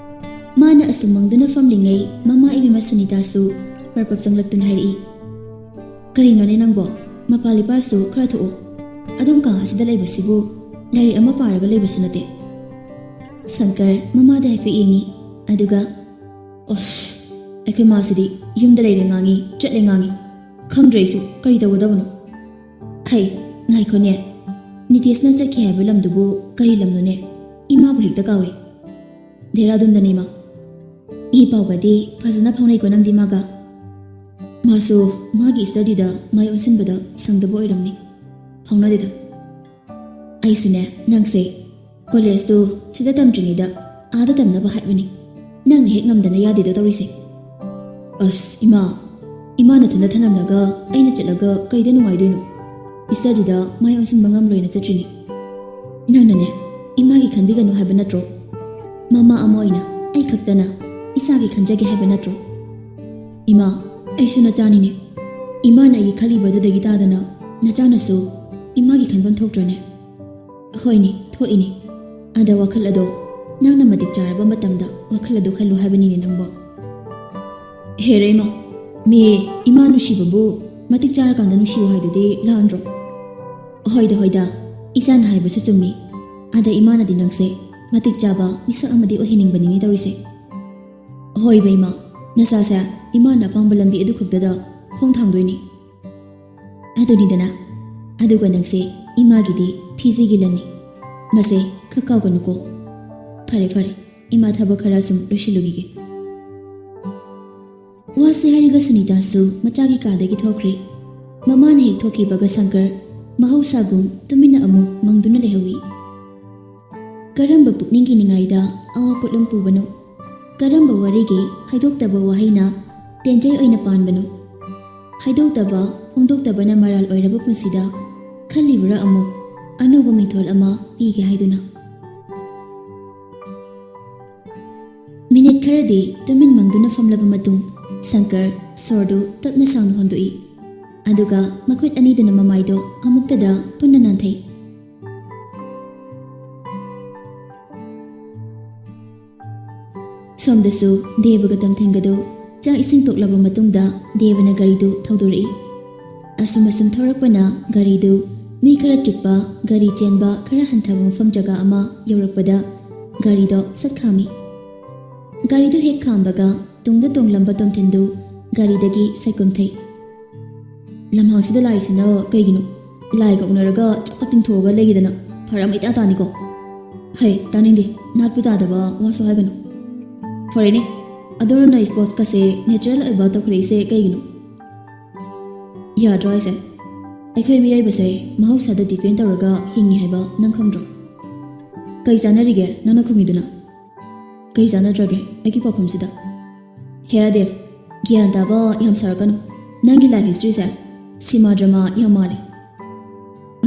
ꯃꯥꯅ ꯑꯁꯨꯝ ꯃꯪꯗꯨꯅ ꯐꯝꯂꯤꯉꯩ ꯃꯃꯥ ꯏꯕꯦꯝꯃ ꯁꯨꯅꯤꯇꯥꯁꯨ ꯄꯔꯄꯞ ꯆꯪꯂꯛꯇꯨꯅ ꯍꯥꯏꯔꯛꯏ, "ꯀꯔꯤꯅꯣꯅꯦ ꯅꯪꯕꯣ? ꯃꯄꯥꯜ ꯏꯄꯥꯁꯨ ꯈꯔ ꯊꯣꯛꯎ꯫ ꯑꯗꯨꯝ ꯀꯥ ꯑꯁꯤꯗ ꯂꯩꯕꯁꯤꯕꯨ ꯂꯥꯏꯔꯤꯛ ꯑꯃ ꯄꯥꯔꯒ ꯂꯩꯕꯁꯨ ꯅꯠꯇꯦ꯫ ꯁꯪꯀꯔ ꯃꯃꯥꯗ ꯍꯥꯏꯐꯦꯠ ꯌꯦꯡꯉꯤ, ꯑꯗꯨꯒ, "ꯑꯁ, ꯑꯩꯈꯣꯏ ꯃꯥꯁꯤꯗꯤ ꯌꯨꯝꯗ ꯂꯩꯔꯦ ꯉꯥꯡꯉꯤ, ꯆꯠꯂꯦ ꯉꯥꯡꯉꯤ꯫ ꯈꯪꯗ꯭ꯔꯦ ꯑꯩꯁꯨ ꯀꯔꯤ ꯇꯧꯒꯗꯕꯅꯣ꯫ ꯍꯩ, ꯉꯥꯏꯈꯣꯅꯦ, ꯅꯤꯇꯦꯁꯅ ꯆꯠꯈꯤ ꯍꯥꯏꯕ ꯂꯝꯗꯨꯕꯨ ꯀꯔꯤ ꯂꯝꯅꯣꯅꯦ? ꯏꯃꯥꯕꯨ ꯍꯦꯛꯇ ꯀꯥꯎꯏ꯫ ꯗꯦꯍꯔꯥꯗꯨꯟꯗꯅꯦ, ꯏꯃꯥ꯫ ꯏ ꯄꯥꯎꯒꯗꯤ ꯐꯖꯅ ꯐꯥꯎꯅꯩꯀꯣ ꯅꯪꯗꯤ ꯃꯥꯒ?" "ꯃꯥꯁꯨ ꯃꯥꯒꯤ ꯁ꯭ꯇꯗꯤꯗ ꯃꯥꯏ ꯑꯣꯟꯁꯤꯟꯕꯗ ꯁꯪꯗꯕ ꯑꯣꯏꯔꯝꯅꯤ꯫ ꯐꯥꯎꯅꯗꯦꯗ꯫ ꯑꯩꯁꯨꯅꯦ, ꯅꯪꯁꯦ ꯀꯣꯂꯦꯖꯇꯨ ꯁꯤꯗ ꯇꯝꯗ꯭ꯔꯤꯉꯩꯗ ꯑꯥꯗ ꯇꯝꯅꯕ ꯍꯥꯏꯕꯅꯤ꯫ ꯅꯪꯅ ꯍꯦꯛ ꯉꯝꯗꯅ ꯌꯥꯗꯦꯗꯣ ꯇꯧꯔꯤꯁꯦ꯫" "ꯑꯁ, ꯏꯃꯥ, ꯏꯃꯥ ꯅꯊꯟꯗ ꯊꯅꯝꯂꯒ ꯑꯩꯅ ꯆꯠꯂꯒ ꯀꯔꯤꯗ ꯅꯨꯡꯉꯥꯏꯗꯣꯏꯅꯣ? ꯁ꯭ꯇꯗꯤꯗ ꯃꯥꯏ ꯑꯣꯟꯁꯤꯟꯕ ꯉꯝꯂꯣꯏꯅ ꯆꯠꯇ꯭ꯔꯤꯅꯤ꯫ ꯅꯪꯅꯅꯦ, ꯏꯃꯥꯒꯤ ꯈꯟꯕꯤꯒꯅꯨ ꯍꯥꯏꯕ ꯅꯠꯇ꯭ꯔꯣ? ꯃꯃꯥ ꯑꯃ ꯑꯣꯏꯅ ꯑꯩ ꯈꯛꯇꯅ ꯏꯆꯥꯒꯤ ꯈꯟꯖꯒꯦ ꯍꯥꯏꯕ ꯅꯠꯇ꯭ꯔꯣ? ꯏꯃꯥ, ꯑꯩꯁꯨ ꯅꯆꯥꯅꯤꯅꯦ꯫ ꯏꯃꯥꯅ ꯑꯩꯒꯤ ꯈꯜꯂꯤꯕꯗꯨꯗꯒꯤ ꯇꯥꯗꯅ ꯅꯆꯥꯅꯁꯨ ꯏꯃꯥꯒꯤ ꯈꯟꯐꯝ ꯊꯣꯛꯇ꯭ꯔꯅꯦ?" "ꯍꯣꯏꯅꯦ, ꯊꯣꯛꯏꯅꯦ꯫ ꯑꯗ ꯋꯥꯈꯜ ꯑꯗꯣ ꯅꯪꯅ ꯃꯇꯤꯛ ꯆꯥꯔꯕ ꯃꯇꯝꯗ ꯋꯥꯈꯜ ꯑꯗꯣ ꯈꯜꯂꯨ ꯍꯥꯏꯕꯅꯤꯅꯦ ꯅꯪꯕꯣ꯫" "ꯍꯦꯔꯦ ꯏꯃꯥ, ꯃꯤ ꯏꯃꯥ ꯅꯨꯡꯁꯤꯕꯕꯨ ꯃꯇꯤꯛ ꯆꯥꯔꯀꯥꯟꯗ ꯅꯨꯡꯁꯤꯌꯨ ꯍꯥꯏꯗꯨꯗꯤ ꯂꯥꯟꯗ꯭ꯔꯣ?" "ꯍꯣꯏꯗ, ꯍꯣꯏꯗ, ꯏꯆꯥꯅ ꯍꯥꯏꯕꯁꯨ ꯆꯨꯝꯃꯤ꯫ ꯑꯗ ꯏꯃꯥꯅꯗꯤ ꯅꯪꯁꯦ ꯃꯇꯤꯛ ꯆꯥꯕ ꯃꯤꯁꯛ ꯑꯃꯗꯤ ꯑꯣꯏꯍꯟꯅꯤꯡꯕꯅꯤꯅꯦ ꯇꯧꯔꯤꯁꯦ꯫" "ꯍꯣꯏꯕ ꯏꯃꯥ, ꯅꯆꯥꯁꯦ ꯏꯃꯥꯅ ꯑꯄꯥꯝꯕ ꯂꯝꯕꯤ ꯑꯗꯨ ꯈꯛꯇꯗ ꯈꯣꯡ ꯊꯥꯡꯗꯣꯏꯅꯤ꯫" "ꯑꯗꯨꯅꯤꯗꯅ꯫ ꯑꯗꯨꯒ ꯅꯪꯁꯦ ꯏꯃꯥꯒꯤꯗꯤ ꯐꯤꯖꯤꯒꯤ ꯂꯟꯅꯤ꯫ ꯃꯁꯦ ꯈꯛ ꯀꯥꯎꯒꯅꯨꯀꯣ꯫ ꯐꯔꯦ, ꯐꯔꯦ, ꯏꯃꯥ ꯊꯕꯛ ꯈꯔ ꯁꯨꯝ ꯂꯣꯏꯁꯤꯜꯂꯨꯈꯤꯒꯦ꯫" ꯋꯥꯁꯦ ꯍꯥꯏꯔꯒ ꯁꯨꯅꯤꯇꯥꯁꯨ ꯃꯆꯥꯒꯤ ꯀꯥꯗꯒꯤ ꯊꯣꯛꯈ꯭ꯔꯦ꯫ ꯃꯃꯥꯅ ꯍꯦꯛ ꯊꯣꯛꯈꯤꯕꯒ ꯁꯪꯀꯔ ꯃꯍꯧꯁꯥꯒꯨꯝ ꯇꯨꯃꯤꯟꯅ ꯑꯃꯨꯛ ꯃꯪꯗꯨꯅ ꯂꯩꯍꯧꯏ꯫ ꯀꯔꯝꯕ ꯄꯨꯛꯅꯤꯡꯒꯤ ꯅꯤꯡꯉꯥꯏꯗ ꯑꯋꯥ ꯄꯣꯠꯂꯨꯝ ꯄꯨꯕꯅꯣ? ꯀꯔꯝꯕ ꯋꯥꯔꯤꯒꯤ ꯍꯥꯏꯗꯣꯛꯇꯕ ꯋꯥꯍꯩꯅ ꯇꯦꯟꯖꯩ ꯑꯣꯏꯅ ꯄꯥꯟꯕꯅꯣ? ꯍꯥꯏꯗꯣꯛꯇꯕ, ꯐꯣꯡꯗꯣꯛꯇꯕꯅ ꯃꯔꯥꯜ ꯑꯣꯏꯔꯕ ꯄꯨꯟꯁꯤꯗ ꯈꯜꯂꯤꯕ꯭ꯔꯥ ꯑꯃꯨꯛ ꯑꯅꯧꯕ ꯃꯤꯡꯊꯣꯜ ꯑꯃ ꯄꯤꯒꯦ ꯍꯥꯏꯗꯨꯅ? ꯃꯤꯅꯤꯠ ꯈꯔꯗꯤ ꯇꯨꯃꯤꯟ ꯃꯪꯗꯨꯅ ꯐꯝꯂꯕ ꯃꯇꯨꯡ, ꯁꯪꯀꯔ ꯁꯣꯔꯗꯨ ꯇꯞꯅ ꯁꯥꯡꯅ ꯍꯣꯟꯗꯣꯛꯏ꯫ ꯑꯗꯨꯒ ꯃꯈꯨꯠ ꯑꯅꯤꯗꯨꯅ ꯃꯃꯥꯏꯗꯣ ꯑꯃꯨꯛꯇꯗ ꯄꯨꯟꯅ ꯅꯥꯟꯊꯩ꯫ ꯁꯣꯝꯗꯁꯨ ꯗꯦꯕꯒ ꯇꯝꯊꯤꯟꯒꯗꯨ ꯆꯥꯛ ꯏꯁꯤꯡ ꯇꯣꯛꯂꯕ ꯃꯇꯨꯡꯗ ꯗꯦꯕꯅ ꯒꯥꯔꯤꯗꯨ ꯊꯧꯗꯣꯔꯛꯏ꯫ ꯑꯁꯨꯝ ꯑꯁꯨꯝ ꯊꯧꯔꯛꯄꯅ ꯒꯥꯔꯤꯗꯨ ꯃꯤ ꯈꯔ ꯆꯤꯛꯄ, ꯒꯥꯔꯤ ꯆꯦꯟꯕ ꯈꯔ ꯍꯟꯊꯕ ꯃꯐꯝ ꯖꯒꯥ ꯑꯃ ꯌꯧꯔꯛꯄꯗ ꯒꯥꯔꯤꯗꯣ ꯁꯠ ꯈꯥꯝꯃꯤ꯫ ꯒꯥꯔꯤꯗꯨ ꯍꯦꯛ ꯈꯥꯝꯕꯒ ꯇꯨꯡꯗ ꯇꯣꯡꯂꯝꯕ ꯇꯣꯝꯊꯤꯟꯗꯨ ꯒꯥꯔꯤꯗꯒꯤ ꯁꯥꯏꯀꯨꯝꯊꯩ꯫ "ꯂꯝꯍꯥꯡꯁꯤꯗ ꯂꯥꯛꯏꯁꯤꯅ ꯀꯩꯒꯤꯅꯣ? ꯂꯥꯏꯒ ꯎꯅꯔꯒ ꯆꯥꯛꯀ ꯇꯤꯡꯊꯣꯛꯑꯒ ꯂꯩꯒꯗꯅ ꯐꯔꯝ ꯏꯇꯥ ꯇꯥꯅꯤꯀꯣ?" "ꯍꯩ, ꯇꯥꯅꯤꯡꯗꯦ, ꯅꯥꯠꯄꯨ ꯇꯥꯗꯕ ꯋꯥꯁꯨ ꯍꯥꯏꯒꯅꯨ꯫ ꯐꯔꯦꯅꯦ, ꯑꯗꯣ ꯅꯪꯅ ꯁ꯭ꯄꯣꯔꯠꯁꯀꯁꯦ ꯅꯦꯆꯔꯦꯜ ꯑꯣꯏꯕ ꯇꯧꯈꯠꯂꯛꯏꯁꯦ ꯀꯩꯒꯤꯅꯣ? ꯌꯥꯗ꯭ꯔꯣ ꯍꯥꯏꯁꯦ? ꯑꯩꯈꯣꯏ ꯃꯤꯑꯣꯏꯕꯁꯦ ꯃꯍꯧꯁꯥꯗ ꯗꯤꯄꯦꯟ ꯇꯧꯔꯒ ꯍꯤꯡꯉꯤ ꯍꯥꯏꯕ ꯅꯪ ꯈꯪꯗ꯭ꯔꯣ? ꯀꯩ ꯆꯥꯟꯅꯔꯤꯒꯦ ꯅꯪꯅ ꯈꯨꯝꯃꯤꯗꯨꯅ? ꯀꯩ ꯆꯥꯟꯅꯗ꯭ꯔꯒꯦ ꯑꯩꯒꯤ ꯄꯥꯎꯈꯨꯝꯁꯤꯗ?" "ꯍꯦꯔꯥ ꯗꯦꯕ, ꯒ꯭ꯌꯥꯟ ꯇꯥꯕ ꯌꯥꯝ ꯁꯥꯔꯛꯀꯅꯨ꯫ ꯅꯪꯒꯤ ꯂꯥꯏꯐ ꯍꯤꯁꯇ꯭ꯔꯤꯁꯦ ꯁꯤꯃꯥ ꯗ꯭ꯔꯃꯥ ꯌꯥꯝ ꯃꯥꯜꯂꯤ꯫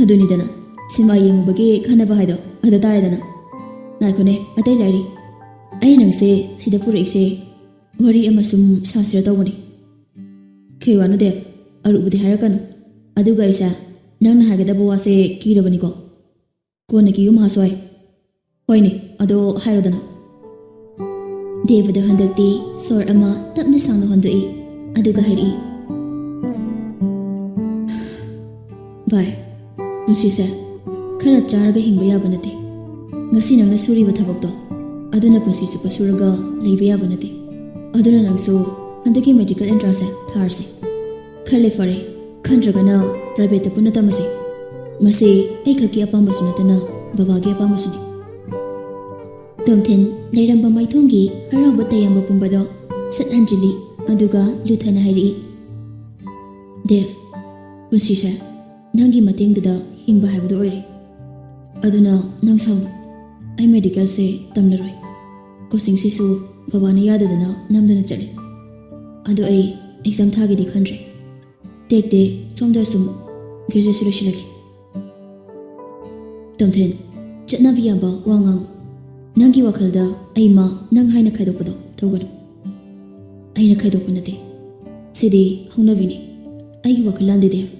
ꯑꯗꯨꯅꯤꯗꯅ, ꯁꯤꯃꯥ ꯌꯦꯡꯉꯨꯕꯒꯤ ꯀꯥꯟꯅꯕ ꯍꯥꯏꯗꯣ ꯑꯗ ꯇꯥꯔꯦꯗꯅ꯫ ꯉꯥꯏꯈꯣꯅꯦ, ꯑꯇꯩ ꯂꯥꯏꯔꯤ꯫ ꯑꯩ ꯅꯪꯁꯦ ꯁꯤꯗ ꯄꯨꯔꯛꯏꯁꯦ ꯋꯥꯔꯤ ꯑꯃ ꯁꯨꯝ ꯁꯥꯁꯤꯔ ꯇꯧꯕꯅꯤ꯫" "ꯀꯩ ꯋꯥꯅꯣ ꯗꯦꯕ? ꯑꯔꯨꯕꯗꯤ ꯍꯥꯏꯔꯛꯀꯅꯨ꯫ ꯑꯗꯨꯒ ꯑꯩꯁꯦ ꯅꯪꯅ ꯍꯥꯏꯒꯗꯕ ꯋꯥꯁꯦ ꯀꯤꯔꯕꯅꯤꯀꯣ꯫ ꯀꯣꯟꯅ ꯀꯤꯌꯨ ꯃꯍꯥꯁꯣꯏ꯫ ꯍꯣꯏꯅꯦ, ꯑꯗꯣ ꯍꯥꯏꯔꯣꯗꯅ꯫" ꯗꯦꯕꯗꯣ ꯍꯟꯗꯛꯇꯤ ꯁꯣꯔ ꯑꯃ ꯇꯞꯅ ꯁꯥꯡꯅ ꯍꯣꯟꯗꯣꯛꯏ, ꯑꯗꯨꯒ ꯍꯥꯏꯔꯛꯏ, "ꯚꯥꯏ, ꯄꯨꯟꯁꯤꯁꯦ ꯈꯔ ꯆꯥꯔꯒ ꯍꯤꯡꯕ ꯌꯥꯕ ꯅꯠꯇꯦ꯫ ꯉꯁꯤ ꯅꯪꯅ ꯁꯨꯔꯤꯕ ꯊꯕꯛꯇꯣ, ꯑꯗꯨꯅ ꯄꯨꯟꯁꯤ ꯆꯨꯞꯄ ꯁꯨꯔꯒ ꯂꯩꯕ ꯌꯥꯕ ꯅꯠꯇꯦ꯫ ꯑꯗꯨꯅ ꯅꯪꯁꯨ ꯍꯟꯗꯛꯀꯤ ꯃꯦꯗꯤꯀꯦꯜ ꯑꯦꯟꯇ꯭ꯔꯥꯟꯁꯁꯦ ꯊꯥꯔꯁꯦ꯫ ꯈꯜꯂꯦ ꯐꯔꯦ, ꯈꯟꯗ꯭ꯔꯒꯅ ꯄ꯭ꯔꯥꯏꯚꯦꯠꯇ ꯄꯨꯟꯅ ꯇꯝꯃꯁꯦ꯫ ꯃꯁꯤ ꯑꯩꯈꯛꯀꯤ ꯑꯄꯥꯝꯕꯁꯨ ꯅꯠꯇꯅ ꯕꯕꯥꯒꯤ ꯑꯄꯥꯝꯕꯁꯨꯅꯤ꯫" ꯇꯣꯝꯊꯤꯟ ꯂꯩꯔꯝꯕ ꯃꯥꯏꯊꯣꯡꯒꯤ ꯍꯔꯥꯎꯕ ꯇꯌꯥꯝꯕ ꯄꯨꯝꯕꯗꯣ ꯁꯠ ꯍꯟꯖꯤꯜꯂꯤ, ꯑꯗꯨꯒ ꯂꯨꯊꯅ ꯍꯥꯏꯔꯛꯏ, "ꯗꯦꯕ, ꯄꯨꯟꯁꯤꯁꯦ ꯅꯪꯒꯤ ꯃꯇꯦꯡꯗꯨꯗ ꯍꯤꯡꯕ ꯍꯥꯏꯕꯗꯨ ꯑꯣꯏꯔꯦ꯫ ꯑꯗꯨꯅ ꯅꯪ ꯁꯥꯎꯅꯨ, ꯑꯩ ꯃꯦꯗꯤꯀꯦꯜꯁꯦ ꯇꯝꯂꯔꯣꯏ꯫ ꯀꯣꯆꯤꯡꯁꯤꯁꯨ ꯕꯕꯥꯅ ꯌꯥꯗꯗꯅ ꯅꯝꯗꯅ ꯆꯠꯂꯤ꯫ ꯑꯗꯣ ꯑꯩ ꯑꯦꯛꯖꯥꯝ ꯊꯥꯒꯦꯗꯤ ꯈꯟꯗ꯭ꯔꯦ꯫ ꯇꯦꯛ ꯇꯦꯛ ꯁꯣꯝꯗ ꯁꯨꯝ ꯒ꯭ꯔꯦꯖꯨꯑꯦꯠꯁꯤ ꯂꯣꯏꯁꯤꯜꯂꯒꯦ꯫" "ꯇꯣꯝꯊꯤꯟ, ꯆꯠꯅꯕ ꯌꯥꯕ ꯋꯥ ꯉꯥꯡꯉꯨ꯫ ꯅꯪꯒꯤ ꯋꯥꯈꯜꯗ ꯑꯩ ꯃꯥ ꯅꯪ ꯍꯥꯏꯅ ꯈꯥꯏꯗꯣꯛꯄꯗꯣ ꯇꯧꯒꯅꯨ꯫" "ꯑꯩꯅ ꯈꯥꯏꯗꯣꯛꯄ ꯅꯠꯇꯦ, ꯁꯤꯗꯤ ꯍꯧꯅꯕꯤꯅꯤ꯫ ꯑꯩꯒꯤ ꯋꯥꯈꯜ ꯂꯥꯟꯗꯦ ꯗꯦꯕ꯫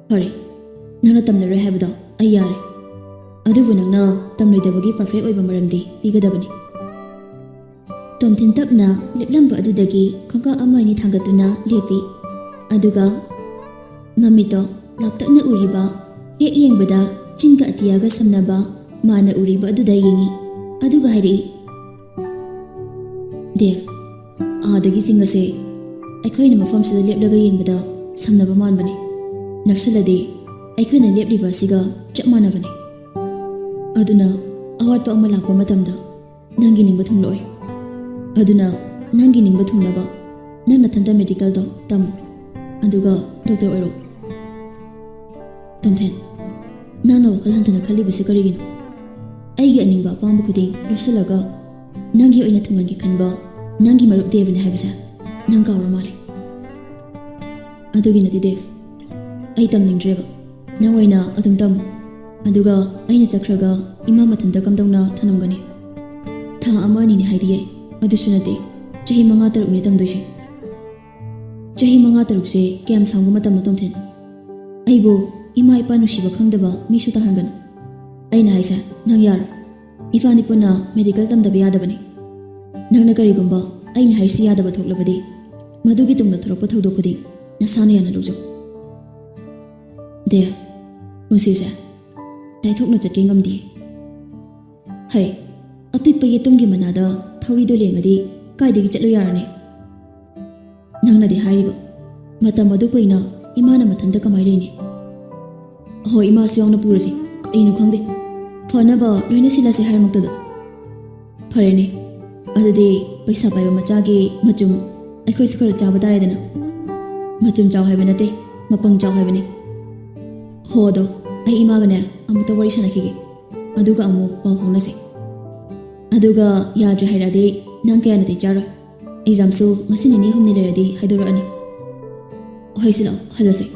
ꯐꯔꯦ, ꯅꯪꯅ ꯇꯝꯂꯔꯣꯏ ꯍꯥꯏꯕꯗꯣ ꯑꯩ ꯌꯥꯔꯦ꯫ ꯑꯗꯨꯕꯨ ꯅꯪꯅ ꯇꯝꯂꯣꯏꯗꯕꯒꯤ ꯄꯔꯐꯦꯛ ꯑꯣꯏꯕ ꯃꯔꯝꯗꯤ ꯄꯤꯒꯗꯕꯅꯤ꯫" ꯇꯣꯝꯊꯤꯟ ꯇꯞꯅ ꯂꯦꯞꯂꯝꯕ ꯑꯗꯨꯗꯒꯤ ꯈꯣꯡꯀꯥꯞ ꯑꯃ ꯑꯅꯤ ꯊꯥꯡꯒꯠꯇꯨꯅ ꯂꯦꯞꯄꯤ꯫ ꯑꯗꯨꯒ ꯃꯃꯤꯠꯇꯣ ꯂꯥꯞꯇꯛꯅ ꯎꯔꯤꯕ, ꯍꯦꯛ ꯌꯦꯡꯕꯗ ꯆꯤꯡꯒ ꯑꯇꯤꯌꯥꯒ ꯁꯝꯅꯕ ꯃꯥꯅ ꯎꯔꯤꯕ ꯑꯗꯨꯗ ꯌꯦꯡꯉꯤ꯫ ꯑꯗꯨꯒ ꯍꯥꯏꯔꯛꯏ, "ꯗꯦꯕ, ꯑꯥꯗꯒꯤ ꯆꯤꯡ ꯑꯁꯦ ꯑꯩꯈꯣꯏꯅ ꯃꯐꯝꯁꯤꯗ ꯂꯦꯞꯂꯒ ꯌꯦꯡꯕꯗ ꯁꯝꯅꯕ ꯃꯥꯟꯕꯅꯤ꯫ ꯅꯛꯁꯜꯂꯗꯤ ꯑꯩꯈꯣꯏꯅ ꯂꯦꯞꯂꯤꯕ ꯑꯁꯤꯒ ꯆꯞ ꯃꯥꯟꯅꯕꯅꯤ꯫ ꯑꯗꯨꯅ ꯑꯋꯥꯠꯄ ꯑꯃ ꯂꯥꯛꯄ ꯃꯇꯝꯗ ꯅꯪꯒꯤ ꯅꯤꯡꯕ ꯊꯨꯡꯂꯣꯏ꯫ ꯑꯗꯨꯅ ꯅꯪꯒꯤ ꯅꯤꯡꯕ ꯊꯨꯡꯅꯕ ꯅꯪ ꯅꯊꯟꯇ ꯃꯦꯗꯤꯀꯦꯜꯗꯣ ꯇꯝꯃꯨ꯫ ꯑꯗꯨꯒ ꯗꯣꯛꯇꯔ ꯑꯣꯏꯔꯣ꯫" "ꯇꯣꯝꯊꯤꯟ, ꯅꯪꯅ ꯋꯥꯈꯜ ꯍꯟꯊꯅ ꯈꯜꯂꯤꯕꯁꯤ ꯀꯔꯤꯒꯤꯅꯣ? ꯑꯩꯒꯤ ꯑꯅꯤꯡꯕ ꯑꯄꯥꯝꯕ ꯈꯨꯗꯤꯡ ꯂꯣꯠꯁꯤꯜꯂꯒ ꯅꯪꯒꯤ ꯑꯣꯏꯅ ꯊꯨꯡꯍꯟꯒꯦ ꯈꯟꯕ ꯅꯪꯒꯤ ꯃꯔꯨꯞ ꯗꯦꯕꯅꯤ ꯍꯥꯏꯕꯁꯦ ꯅꯪ ꯀꯥꯎꯔ ꯃꯥꯜꯂꯦ꯫" "ꯑꯗꯨꯒꯤ ꯅꯠꯇꯦ ꯗꯦꯕ, ꯑꯩ ꯇꯝꯅꯤꯡꯗ꯭ꯔꯦꯕ꯫ ꯅꯪ ꯑꯣꯏꯅ ꯑꯗꯨꯝ ꯇꯝꯃꯨ꯫ ꯑꯗꯨꯒ ꯑꯩꯅ ꯆꯠꯈ꯭ꯔꯒ ꯏꯃꯥ ꯃꯊꯟꯇ ꯀꯝꯗꯧꯅ ꯊꯅꯝꯒꯅꯤ? ꯊꯥ ꯑꯃ ꯑꯅꯤꯅꯤ ꯍꯥꯏꯗꯤꯌꯦ, ꯑꯗꯨꯁꯨ ꯅꯠꯇꯦ, ꯆꯍꯤ ꯃꯉꯥ ꯇꯔꯨꯛꯅꯤ ꯇꯝꯗꯣꯏꯁꯦ꯫" "ꯆꯍꯤ ꯃꯉꯥ ꯇꯔꯨꯛꯁꯦ ꯀꯌꯥꯝ ꯁꯥꯡꯕ ꯃꯇꯝꯅꯣ, ꯇꯣꯝꯊꯤꯟ? ꯑꯩꯕꯨ ꯏꯃꯥ ꯏꯄꯥ ꯅꯨꯡꯁꯤꯕ ꯈꯪꯗꯕ ꯃꯤꯁꯨ ꯇꯥꯍꯟꯒꯅꯨ꯫ ꯑꯩꯅ ꯍꯥꯏꯁꯦ ꯅꯪ ꯌꯥꯔꯣꯏ꯫ ꯏꯕꯥꯅꯤ ꯄꯨꯟꯅ ꯃꯦꯗꯤꯀꯦꯜ ꯇꯝꯗꯕ ꯌꯥꯗꯕꯅꯤ꯫ ꯅꯪꯅ ꯀꯔꯤꯒꯨꯝꯕ ꯑꯩꯅ ꯍꯥꯏꯔꯤꯁꯤ ꯌꯥꯗꯕ ꯊꯣꯛꯂꯕꯗꯤ, ꯃꯗꯨꯒꯤ ꯇꯨꯡꯗ ꯊꯣꯔꯛꯄ ꯊꯧꯗꯣꯛ ꯈꯨꯗꯤꯡ ꯅꯁꯥꯅ ꯌꯥꯅ ꯂꯧꯖꯧ꯫" "ꯗꯦꯕ, ꯄꯨꯟꯁꯤꯁꯦ ꯂꯥꯏꯊꯣꯛꯅ ꯆꯠꯀꯦ ꯉꯝꯗꯦ꯫ ꯍꯩ, ꯑꯄꯤꯛꯄ ꯌꯦꯇꯨꯝꯒꯤ ꯃꯅꯥꯗ ꯊꯧꯔꯤꯗꯣ ꯂꯦꯡꯉꯗꯤ ꯀꯥꯏꯗꯒꯤ ꯆꯠꯂꯨ ꯌꯥꯔꯅꯤ? ꯅꯪꯅꯗꯤ ꯍꯥꯏꯔꯤꯕ ꯃꯇꯝ ꯑꯗꯨ ꯀꯨꯏꯅ ꯏꯃꯥꯅ ꯃꯊꯟꯇ ꯀꯃꯥꯏ ꯂꯩꯅꯤ? ꯑꯍꯣꯏ, ꯏꯃꯥꯁꯨ ꯌꯥꯎꯅ ꯄꯨꯔꯁꯤ, ꯀꯔꯤꯅꯣ ꯈꯪꯗꯦ, ꯐꯅꯕ ꯂꯣꯏꯅ ꯁꯤꯜꯂꯁꯦ ꯍꯥꯏꯔꯃꯛꯇꯗ꯫ ꯐꯔꯦꯅꯦ, ꯑꯗꯨꯗꯤ ꯄꯩꯁꯥ ꯄꯥꯏꯕ ꯃꯆꯥꯒꯤ ꯃꯆꯨꯝ ꯑꯩꯈꯣꯏꯁꯨ ꯈꯔ ꯆꯥꯕ ꯇꯥꯔꯦꯗꯅ꯫" "ꯃꯆꯨꯝ ꯆꯥꯎ ꯍꯥꯏꯕ ꯅꯠꯇꯦ, ꯃꯄꯪ ꯆꯥꯎ ꯍꯥꯏꯕꯅꯤ꯫ ꯍꯣ, ꯑꯗꯣ ꯑꯩ ꯏꯃꯥꯒꯅꯦ ꯑꯃꯨꯛꯇ ꯋꯥꯔꯤ ꯁꯥꯟꯅꯈꯤꯒꯦ, ꯑꯗꯨꯒ ꯑꯃꯨꯛ ꯄꯥꯎ ꯐꯥꯎꯅꯁꯦ꯫ ꯑꯗꯨꯒ ꯌꯥꯗ꯭ꯔꯦ ꯍꯥꯏꯔꯛꯑꯗꯤ ꯅꯪ ꯀꯌꯥ ꯅꯥꯇꯩ ꯆꯥꯔꯣꯏ꯫ ꯑꯦꯛꯖꯥꯝꯁꯨ ꯉꯁꯤ ꯅꯤꯅꯤ ꯍꯨꯝꯅꯤ ꯂꯩꯔꯗꯤ ꯍꯥꯏꯗꯣꯔꯛꯑꯅꯤ꯫ ꯍꯣꯏ, ꯁꯤ ꯂꯥꯛꯑꯣ, ꯍꯜꯂꯁꯦ꯫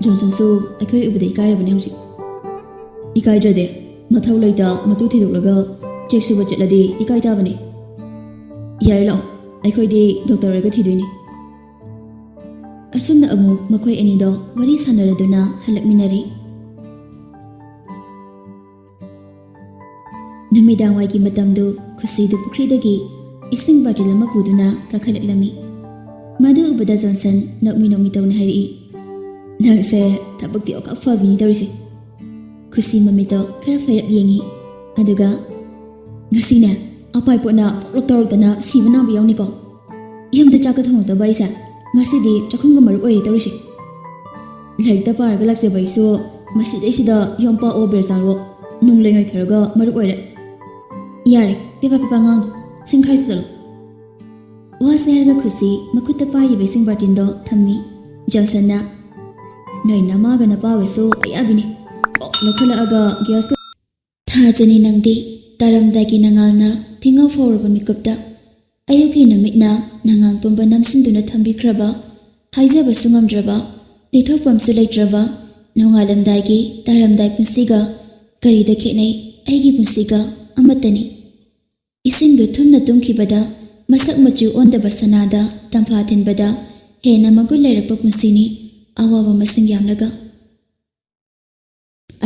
ꯖꯣꯟꯁꯟꯁꯨ ꯑꯩꯈꯣꯏ ꯎꯕꯗ ꯏꯀꯥꯏꯔꯕꯅꯦ ꯍꯧꯖꯤꯛ꯫" "ꯏꯀꯥꯏꯗ꯭ꯔꯗꯤ, ꯃꯊꯧ ꯂꯩꯇ ꯃꯇꯨ ꯊꯤꯗꯣꯛꯂꯒ ꯆꯦꯛ ꯁꯨꯕ ꯆꯠꯂꯗꯤ ꯏꯀꯥꯏ ꯇꯥꯕꯅꯤ꯫ ꯌꯥꯔꯦ, ꯂꯥꯛꯑꯣ, ꯑꯩꯈꯣꯏꯗꯤ ꯗꯣꯛꯇꯔ ꯑꯣꯏꯔꯒ ꯊꯤꯗꯣꯏꯅꯤ꯫" ꯑꯁꯨꯝꯅ ꯑꯃꯨꯛ ꯃꯈꯣꯏ ꯑꯅꯤꯗꯣ ꯋꯥꯔꯤ ꯁꯥꯟꯅꯔꯗꯨꯅ ꯍꯜꯂꯛꯃꯤꯟꯅꯔꯦ꯫ ꯅꯨꯃꯤꯗꯥꯡꯋꯥꯏꯒꯤ ꯃꯇꯝꯗꯨ ꯈꯨꯁꯤꯗꯨ ꯄꯨꯈ꯭ꯔꯤꯗꯒꯤ ꯏꯁꯤꯡ ꯕꯥꯔꯇꯤꯜ ꯑꯃ ꯄꯨꯗꯨꯅ ꯀꯥꯈꯠꯂꯛꯂꯝꯃꯤ꯫ ꯃꯗꯨ ꯎꯕꯗ ꯖꯣꯟꯁꯟ ꯅꯣꯛꯃꯤ ꯅꯣꯛꯃꯤ ꯇꯧꯅ ꯍꯥꯏꯔꯛꯏ, "ꯅꯪꯁꯦ ꯊꯕꯛꯇꯤ ꯑꯣꯈꯥꯛ ꯐꯕꯤꯅꯤ ꯇꯧꯔꯤꯁꯦ꯫" ꯈꯨꯁꯤ ꯃꯃꯤꯠꯇꯣ ꯈꯔ ꯐꯩꯔꯞ ꯌꯦꯡꯉꯤ꯫ ꯑꯗꯨꯒ, "ꯉꯁꯤꯅꯦ, ꯑꯄꯥꯏ ꯄꯣꯠꯅ ꯄꯣꯛꯂꯣꯛ ꯇꯧꯔꯛꯇꯅ ꯁꯤꯕ ꯅꯥꯕ ꯌꯥꯎꯅꯤꯀꯣ꯫ ꯌꯨꯝꯗ ꯆꯥꯛꯀ ꯊꯣꯡꯉꯛꯇꯕ ꯑꯩꯁꯦ ꯉꯁꯤꯗꯤ ꯆꯥꯛꯈꯨꯝꯒ ꯃꯔꯨꯞ ꯑꯣꯏꯔꯦ ꯇꯧꯔꯤꯁꯦ꯫ ꯂꯥꯏꯔꯤꯛꯇ ꯄꯥꯔꯒ ꯂꯥꯛꯆꯕ ꯑꯩꯁꯨ ꯃꯁꯤꯗꯩꯁꯤꯗ ꯌꯣꯝꯄꯥꯛꯑꯣ ꯕꯦꯔ ꯆꯥꯔꯣ ꯅꯨꯡ ꯂꯩꯉꯣꯏ ꯈꯔꯒ ꯃꯔꯨꯞ ꯑꯣꯏꯔꯦ꯫ ꯌꯥꯔꯦ, ꯄꯦꯄꯥ ꯄꯦꯄꯥ ꯉꯥꯡ, ꯁꯤꯡꯈꯥꯏꯁꯨ ꯆꯠꯂꯣ꯫" ꯋꯥꯁꯦ ꯍꯥꯏꯔꯒ ꯈꯨꯁꯤ ꯃꯈꯨꯠꯇ ꯄꯥꯏꯔꯤꯕ ꯏꯁꯤꯡ ꯕꯥꯔꯇꯤꯟꯗꯣ ꯊꯝꯃꯤ꯫ ꯖꯣꯟꯁꯟꯅ, "ꯅꯣꯏ ꯅꯃꯥꯒ ꯅꯄꯥꯒꯁꯨ ꯑꯌꯥꯕꯤꯅꯤ꯫ ꯀꯣꯛ ꯂꯧꯈꯠꯂꯛꯑꯒ ꯒ꯭ꯌꯥꯁ ꯊꯥꯖꯅꯤ ꯅꯪꯗꯤ꯫ ꯇꯥꯔꯝꯗꯥꯏꯒꯤ ꯅꯉꯥꯜꯅ ꯊꯤꯉꯥꯎ ꯐꯥꯎꯔꯕ ꯃꯤꯀꯨꯞꯇ ꯑꯌꯨꯛꯀꯤ ꯅꯨꯃꯤꯠꯅ ꯅꯉꯥꯜ ꯄꯨꯝꯕ ꯅꯝꯁꯤꯟꯗꯨꯅ ꯊꯝꯕꯤꯈ꯭ꯔꯕ, ꯍꯥꯏꯖꯕꯁꯨ ꯉꯝꯗ꯭ꯔꯕ, ꯂꯩꯊꯣꯛꯐꯝꯁꯨ ꯂꯩꯇ꯭ꯔꯕ ꯅꯣꯡꯉꯥꯜꯂꯝꯗꯥꯏꯒꯤ ꯇꯥꯔꯝꯗꯥꯏ ꯄꯨꯟꯁꯤꯒ ꯀꯔꯤꯗ ꯈꯦꯠꯅꯩ? ꯑꯩꯒꯤ ꯄꯨꯟꯁꯤꯒ ꯑꯃꯠꯇꯅꯤ꯫" ꯏꯁꯤꯡꯗꯨ ꯊꯨꯝꯅ ꯇꯨꯝꯈꯤꯕꯗ ꯃꯁꯛ ꯃꯆꯨ ꯑꯣꯟꯗꯕ ꯁꯅꯥꯗ ꯇꯝꯐꯥ ꯊꯤꯟꯕꯗ ꯍꯦꯟꯅ ꯃꯒꯨꯟ ꯂꯩꯔꯛꯄ ꯄꯨꯟꯁꯤꯅꯤ ꯑꯋꯥꯕ ꯃꯁꯤꯡ ꯌꯥꯝꯂꯒ꯫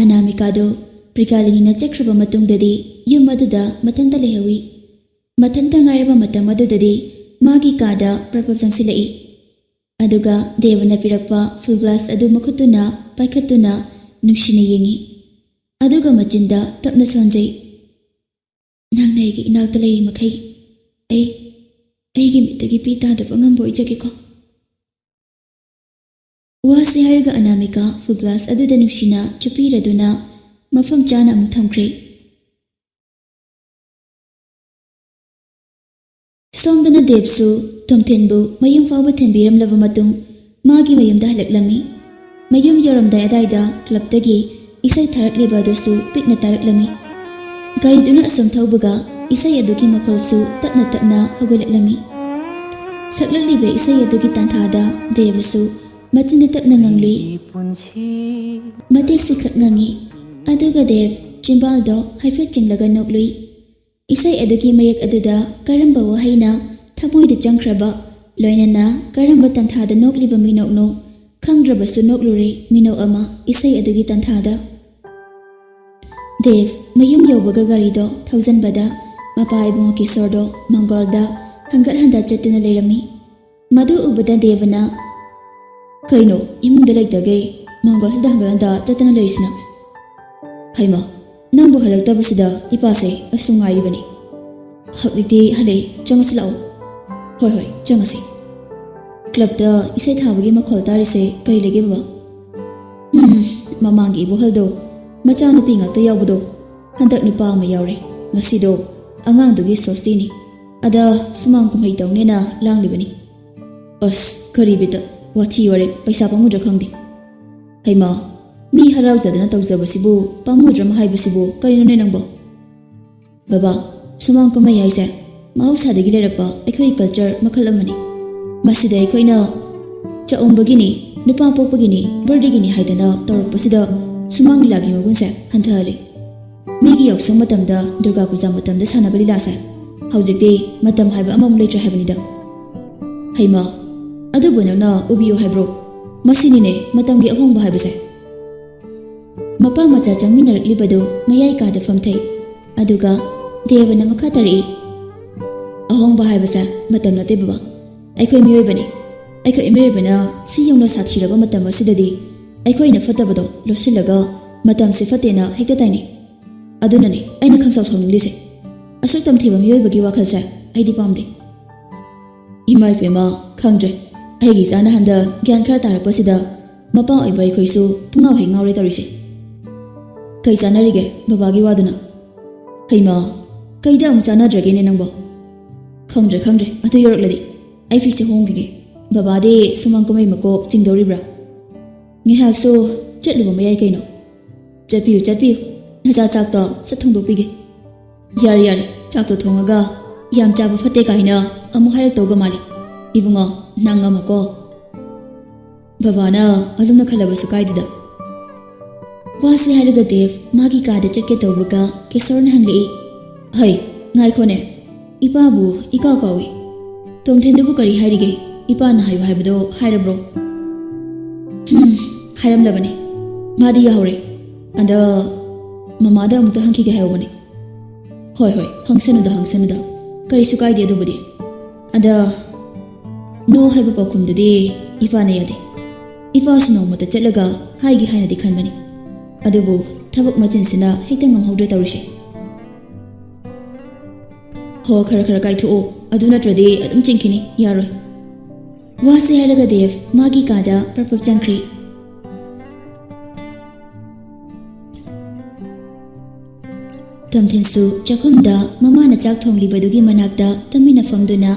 ꯑꯅꯥꯃꯤꯀꯥꯗꯨ ꯄ꯭ꯔꯤꯒꯥꯂꯤꯅꯤꯅ ꯆꯠꯈ꯭ꯔꯕ ꯃꯇꯨꯡꯗꯗꯤ ꯌꯨꯝ ꯑꯗꯨꯗ ꯃꯊꯟꯇ ꯂꯩꯍꯧꯏ꯫ ꯃꯊꯟꯇ ꯉꯥꯏꯔꯕ ꯃꯇꯝ ꯑꯗꯨꯗꯗꯤ ꯃꯥꯒꯤ ꯀꯥꯗ ꯄ꯭ꯔꯞ ꯄ꯭ꯔꯞ ꯆꯪꯁꯤꯜꯂꯛꯏ꯫ ꯑꯗꯨꯒ ꯗꯦꯕꯅ ꯄꯤꯔꯛꯄ ꯐꯨꯜ ꯒ꯭ꯂꯥꯁ ꯑꯗꯨ ꯃꯈꯨꯠꯇꯨꯅ ꯄꯥꯏꯈꯠꯇꯨꯅ ꯅꯨꯡꯁꯤꯅ ꯌꯦꯡꯏ꯫ ꯑꯗꯨꯒ ꯃꯆꯤꯟꯗ ꯇꯞꯅ ꯁꯣꯟꯖꯩ꯫ "ꯅꯪꯅ ꯑꯩꯒꯤ ꯏꯅꯥꯛꯇ ꯂꯩꯔꯤ ꯃꯈꯩ ꯑꯩ ꯑꯩꯒꯤ ꯃꯤꯠꯇꯒꯤ ꯄꯤ ꯇꯥꯗꯕ ꯉꯝꯕ ꯑꯣꯏꯖꯒꯦꯀꯣ꯫" ꯋꯥꯁꯤ ꯍꯥꯏꯔꯒ ꯑꯅꯥꯃꯤꯀꯥ ꯐꯨꯜ ꯒ꯭ꯂꯥꯁ ꯑꯗꯨꯗ ꯅꯨꯡꯁꯤꯅ ꯆꯨꯞꯄꯤꯔꯗꯨꯅ ꯃꯐꯝ ꯆꯥꯅ ꯑꯃꯨꯛ ꯊꯝꯈ꯭ꯔꯦ꯫ ꯁꯣꯝꯗꯅ ꯗꯦꯕꯁꯨ ꯇꯣꯝꯊꯤꯟꯕꯨ ꯃꯌꯨꯝ ꯐꯥꯎꯕ ꯊꯤꯟꯕꯤꯔꯝꯂꯕ ꯃꯇꯨꯡ ꯃꯥꯒꯤ ꯃꯌꯨꯝꯗ ꯍꯜꯂꯛꯂꯝꯃꯤ꯫ ꯃꯌꯨꯝ ꯌꯧꯔꯝꯗꯥꯏ ꯑꯗꯥꯏꯗ ꯀ꯭ꯂꯕꯇꯒꯤ ꯏꯁꯩ ꯊꯥꯔꯛꯂꯤꯕ ꯑꯗꯨꯁꯨ ꯄꯤꯛꯅ ꯇꯥꯔꯛꯂꯝꯃꯤ꯫ ꯒꯥꯔꯤꯗꯨꯅ ꯑꯁꯨꯝ ꯊꯧꯕꯒ ꯏꯁꯩ ꯑꯗꯨꯒꯤ ꯃꯈꯣꯜꯁꯨ ꯇꯞꯅ ꯇꯞꯅ ꯍꯧꯒꯠꯂꯛꯂꯝꯃꯤ꯫ ꯁꯛꯂꯛꯂꯤꯕ ꯏꯁꯩ ꯑꯗꯨꯒꯤ ꯇꯥꯟꯊꯥꯗ ꯗꯦꯕꯁꯨ ꯃꯆꯤꯟꯗ ꯇꯞꯅ ꯉꯪꯂꯨꯏ꯫ ꯃꯇꯦꯛꯁꯤ ꯈꯛ ꯉꯪꯉꯤ꯫ ꯑꯗꯨꯒ ꯗꯦꯕ ꯆꯤꯝꯕꯥꯜꯗꯣ ꯍꯥꯏꯐꯦꯠ ꯆꯤꯡꯂꯒ ꯅꯣꯛꯂꯨꯏ꯫ ꯏꯁꯩ ꯑꯗꯨꯒꯤ ꯃꯌꯦꯛ ꯑꯗꯨꯗ ꯀꯔꯝꯕ ꯋꯥꯍꯩꯅ ꯊꯃꯣꯏꯗ ꯆꯪꯈ꯭ꯔꯕ, ꯂꯣꯏꯅꯅ ꯀꯔꯝꯕ ꯇꯥꯟꯊꯥꯗ ꯅꯣꯛꯂꯤꯕ ꯃꯤꯅꯣꯛꯅꯣ ꯈꯪꯗ꯭ꯔꯕꯁꯨ ꯅꯣꯛꯂꯨꯔꯦ ꯃꯤꯅꯣꯛ ꯑꯃ ꯏꯁꯩ ꯑꯗꯨꯒꯤ ꯇꯥꯟꯊꯥꯗ꯫ ꯗꯦꯕ ꯃꯌꯨꯝ ꯌꯧꯕꯒ ꯒꯥꯔꯤꯗꯣ ꯊꯧꯖꯤꯟꯕꯗ ꯃꯄꯥ ꯏꯕꯨꯡꯉꯣ ꯀꯤꯁꯣꯔꯗꯣ ꯃꯪꯒꯣꯜꯗ ꯍꯪꯒꯠ ꯍꯟꯗ ꯆꯠꯇꯨꯅ ꯂꯩꯔꯝꯃꯤ꯫ ꯃꯗꯨ ꯎꯕꯗ ꯗꯦꯕꯅ, ꯀꯩꯅꯣ, ꯏꯃꯨꯡꯗ ꯂꯩꯇꯈꯩ ꯃꯥꯡꯒꯣꯜꯁꯤꯗ ꯍꯟꯒꯠ ꯍꯟꯗ ꯆꯠꯇꯅ ꯂꯩꯔꯤꯁꯤꯅ? ꯍꯩꯃ, ꯅꯪꯕꯨ ꯍꯜꯂꯛꯇꯕꯁꯤꯗ ꯏꯄꯥꯁꯦ ꯑꯩꯁꯨ ꯉꯥꯏꯔꯤꯕꯅꯤ꯫ ꯍꯧꯖꯤꯛꯇꯤ ꯍꯜꯂꯛꯏ, ꯆꯪꯉꯁꯤ ꯂꯥꯛꯑꯣ꯫ ꯍꯣꯏ ꯍꯣꯏ, ꯆꯪꯉꯁꯤ꯫ ꯀ꯭ꯂꯕꯇ ꯏꯁꯩ ꯊꯥꯕꯒꯤ ꯃꯈꯣꯜ ꯇꯥꯔꯤꯁꯦ ꯀꯔꯤ ꯂꯩꯒꯦ ꯕꯕꯥ? ꯎꯝ, ꯃꯃꯥꯡꯒꯤ ꯏꯕꯣꯍꯜꯗꯣ ꯃꯆꯥꯅꯨꯄꯤ ꯉꯥꯛꯇ ꯌꯥꯎꯕꯗꯣ, ꯍꯟꯗꯛ ꯅꯨꯄꯥ ꯑꯃ ꯌꯥꯎꯔꯦ꯫ ꯉꯁꯤꯗꯣ ꯑꯉꯥꯡꯗꯨꯒꯤ ꯁꯣꯁꯇꯤꯅꯤ꯫ ꯑꯗ ꯁꯨꯃꯥꯡ ꯀꯨꯝꯍꯩ ꯇꯧꯅꯦꯅ ꯂꯥꯡꯂꯤꯕꯅꯤ꯫ ꯑꯁ, ꯀꯔꯤ ꯕꯤꯠꯇ? ꯋꯥꯊꯤ ꯋꯥꯔꯦꯝ, ꯄꯩꯁꯥ ꯄꯥꯝꯃꯨꯗ꯭ꯔꯥ ꯈꯪꯗꯦ꯫ ꯍꯩꯃꯥ, ꯃꯤ ꯍꯔꯥꯎꯖꯗꯅ ꯇꯧꯖꯕꯁꯤꯕꯨ ꯄꯥꯝꯃꯨꯗ꯭ꯔꯃ ꯍꯥꯏꯕꯁꯤꯕꯨ ꯀꯔꯤꯅꯣꯅꯦ ꯅꯪꯕꯣ? ꯕꯕꯥ, ꯁꯨꯃꯥꯡ ꯀꯨꯝꯍꯩ ꯍꯥꯏꯁꯦ ꯃꯍꯧꯁꯥꯗꯒꯤ ꯂꯩꯔꯛꯄ ꯑꯩꯈꯣꯏꯒꯤ ꯀꯜꯆꯔ ꯃꯈꯜ ꯑꯃꯅꯤ꯫ ꯃꯁꯤꯗ ꯑꯩꯈꯣꯏꯅ ꯆꯥꯛꯎꯝꯕꯒꯤꯅꯤ, ꯅꯨꯄꯥ ꯄꯣꯛꯄꯒꯤꯅꯤ, ꯕꯔꯗꯦꯒꯤꯅꯤ ꯍꯥꯏꯗꯅ ꯇꯧꯔꯛꯄꯁꯤꯗ ꯁꯨꯃꯥꯡ ꯂꯤꯂꯥꯒꯤ ꯃꯒꯨꯟꯁꯦ ꯍꯟꯊꯍꯜꯂꯤ꯫ ꯃꯤꯒꯤ ꯌꯥꯎꯁꯪ ꯃꯇꯝꯗ, ꯗꯨꯔꯒꯥ ꯄꯨꯖꯥ ꯃꯇꯝꯗ ꯁꯥꯟꯅꯕ ꯂꯤꯂꯥꯁꯦ ꯍꯧꯖꯤꯛꯇꯤ ꯃꯇꯝ ꯍꯥꯏꯕ ꯑꯃꯃꯨꯛ ꯂꯩꯇ꯭ꯔꯦ ꯍꯥꯏꯕꯅꯤꯗ꯫ ꯍꯩꯃꯥ, ꯑꯗꯨꯕꯨ ꯅꯪꯅ ꯎꯕꯤꯌꯨ ꯍꯥꯏꯕ꯭ꯔꯣ? ꯃꯁꯤꯅꯤꯅꯦ ꯃꯇꯝꯒꯤ ꯑꯍꯣꯡꯕ ꯍꯥꯏꯕꯁꯦ꯫ ꯃꯄꯥ ꯃꯆꯥ ꯆꯪꯃꯤꯟꯅꯔꯛꯂꯤꯕꯗꯨ ꯃꯌꯥꯏ ꯀꯥꯗ ꯐꯝꯊꯩ꯫ ꯑꯗꯨꯒ ꯗꯦꯕꯅ ꯃꯈꯥ ꯇꯥꯔꯛꯏ, "ꯑꯍꯣꯡꯕ ꯍꯥꯏꯕꯁꯦ ꯃꯇꯝ ꯅꯠꯇꯦ ꯕꯕꯥ, ꯑꯩꯈꯣꯏ ꯃꯤꯑꯣꯏꯕꯅꯤ꯫ ꯑꯩꯈꯣꯏ ꯃꯤꯑꯣꯏꯕꯅ ꯁꯤ ꯌꯧꯅ ꯁꯥꯊꯤꯔꯕ ꯃꯇꯝ ꯑꯁꯤꯗꯗꯤ ꯑꯩꯈꯣꯏꯅ ꯐꯠꯇꯕꯗꯣ ꯂꯣꯠꯁꯤꯜꯂꯒ ꯃꯇꯝꯁꯦ ꯐꯠꯇꯦꯅ ꯍꯦꯛꯇ ꯇꯥꯏꯅꯩ꯫ ꯑꯗꯨꯅꯅꯦ ꯑꯩꯅ ꯈꯪꯁꯥꯎ ꯁꯥꯎꯅꯤꯡꯂꯤꯁꯦ꯫ ꯑꯁꯨꯛ ꯇꯝꯊꯤꯕ ꯃꯤꯑꯣꯏꯕꯒꯤ ꯋꯥꯈꯜꯁꯦ ꯑꯩꯗꯤ ꯄꯥꯝꯗꯦ꯫" ꯏꯃꯥ ꯏꯄꯦꯝꯃ, ꯈꯪꯗ꯭ꯔꯦ꯫ ꯑꯩꯒꯤ ꯏꯆꯥꯅ ꯍꯟꯗꯛ ꯒ꯭ꯌꯥꯟ ꯈꯔ ꯇꯥꯔꯛꯄꯁꯤꯗ ꯃꯄꯥ ꯑꯣꯏꯕ ꯑꯩꯈꯣꯏꯁꯨ ꯄꯨꯡꯉꯥꯎ ꯍꯦꯛ ꯉꯥꯎꯔꯦ ꯇꯧꯔꯤꯁꯦ꯫ ꯀꯩ ꯆꯥꯟꯅꯔꯤꯒꯦ ꯕꯕꯥꯒꯤ ꯋꯥꯗꯨꯅ? ꯍꯩꯃꯥ, ꯀꯩꯗ ꯑꯃꯨꯛ ꯆꯥꯟꯅꯗ꯭ꯔꯒꯦꯅꯦ ꯅꯪꯕꯣ? ꯈꯪꯗ꯭ꯔꯦ, ꯈꯪꯗ꯭ꯔꯦ, ꯑꯗꯨ ꯌꯧꯔꯛꯂꯗꯤ꯫ ꯑꯩ ꯐꯤꯁꯦ ꯍꯣꯡꯈꯤꯒꯦ꯫ ꯕꯕꯥꯗꯤ ꯁꯨꯃꯥꯡ ꯀꯨꯝꯍꯩ ꯃꯀꯣꯛ ꯆꯤꯡꯗꯧꯔꯤꯕ꯭ꯔꯥ? ꯉꯥꯏꯍꯥꯛꯁꯨ ꯆꯠꯂꯨꯕ ꯃꯌꯥꯏ ꯀꯩꯅꯣ꯫ ꯆꯠꯄꯤꯌꯨ, ꯆꯠꯄꯤꯌꯨ꯫ ꯅꯆꯥ ꯆꯥꯛꯇꯣ ꯁꯠ ꯊꯣꯡꯗꯣꯛꯄꯤꯒꯦ꯫ ꯌꯥꯔꯦ, ꯌꯥꯔꯦ, ꯆꯥꯛꯇꯣ ꯊꯣꯡꯉꯒ ꯌꯥꯝ ꯆꯥꯕ ꯐꯠꯇꯦ ꯀꯥꯏꯅ ꯑꯃꯨꯛ ꯍꯥꯏꯔꯛꯇꯧꯒ ꯃꯥꯜꯂꯤ꯫ ꯏꯕꯨꯡꯉꯣ, ꯅꯪ ꯑꯃꯀꯣ꯫ ꯕꯕꯥꯅ ꯑꯗꯨꯝꯅ ꯈꯜꯂꯕꯁꯨ ꯀꯥꯏꯗꯦꯗ꯫ ꯋꯥꯁꯤ ꯍꯥꯏꯔꯒ ꯗꯦꯕ ꯃꯥꯒꯤ ꯀꯥꯗ ꯆꯠꯀꯦ ꯇꯧꯕꯒ ꯀꯦꯁꯣꯔꯅ ꯍꯪꯂꯛꯏ, "ꯍꯩ, ꯉꯥꯏꯈꯣꯅꯦ, ꯏꯄꯥꯕꯨ ꯏꯀꯥꯎ ꯀꯥꯎꯏ꯫ ꯇꯣꯝꯊꯤꯟꯗꯨꯕꯨ ꯀꯔꯤ ꯍꯥꯏꯔꯤꯒꯦ? ꯏꯄꯥꯅ ꯍꯥꯏꯌꯨ ꯍꯥꯏꯕꯗꯣ ꯍꯥꯏꯔꯕ꯭ꯔꯣ?" "ꯎꯝ, ꯍꯥꯏꯔꯝꯂꯕꯅꯤ꯫ ꯃꯥꯗꯤ ꯌꯥꯍꯧꯔꯦ꯫ ꯑꯗ ꯃꯃꯥꯗ ꯑꯃꯨꯛꯇ ꯍꯪꯈꯤꯒꯦ ꯍꯥꯏꯍꯧꯕꯅꯤ꯫" "ꯍꯣꯏ, ꯍꯣꯏ, ꯍꯪꯁꯅꯨꯗ, ꯍꯪꯁꯅꯨꯗ꯫ ꯀꯔꯤꯁꯨ ꯀꯥꯏꯗꯦ ꯑꯗꯨꯕꯨꯗꯤ꯫ ꯑꯗ ꯅꯣ ꯍꯥꯏꯕ ꯄꯥꯎꯈꯨꯝꯗꯨꯗꯤ ꯏꯄꯥꯅ ꯌꯥꯗꯦ꯫ ꯏꯄꯥꯁꯨ ꯅꯣꯡꯃꯇ ꯆꯠꯂꯒ ꯍꯥꯏꯒꯦ ꯍꯥꯏꯅꯗꯤ ꯈꯟꯕꯅꯤ, ꯑꯗꯨꯕꯨ ꯊꯕꯛ ꯃꯆꯤꯟꯁꯤꯅ ꯍꯦꯛꯇ ꯉꯝꯍꯧꯗ꯭ꯔꯦ ꯇꯧꯔꯤꯁꯦ꯫ ꯍꯣ, ꯈꯔ ꯈꯔ ꯀꯥꯏꯊꯣꯛꯑꯣ, ꯑꯗꯨ ꯅꯠꯇ꯭ꯔꯗꯤ ꯑꯗꯨꯝ ꯆꯤꯡꯈꯤꯅꯤ, ꯌꯥꯔꯣꯏ꯫ ꯋꯥꯁꯦ ꯍꯥꯏꯔꯒ ꯗꯦꯕ ꯃꯥꯒꯤ ꯀꯥꯗ ꯄ꯭ꯔꯞ ꯄ꯭ꯔꯞ ꯆꯪꯈ꯭ꯔꯦ꯫ ꯇꯣꯝꯊꯤꯟꯁꯨ ꯆꯥꯛꯈꯨꯝꯗ ꯃꯃꯥꯅ ꯆꯥꯛ ꯊꯣꯡꯂꯤꯕꯗꯨꯒꯤ ꯃꯅꯥꯛꯇ ꯇꯨꯃꯤꯟꯅ ꯐꯝꯗꯨꯅ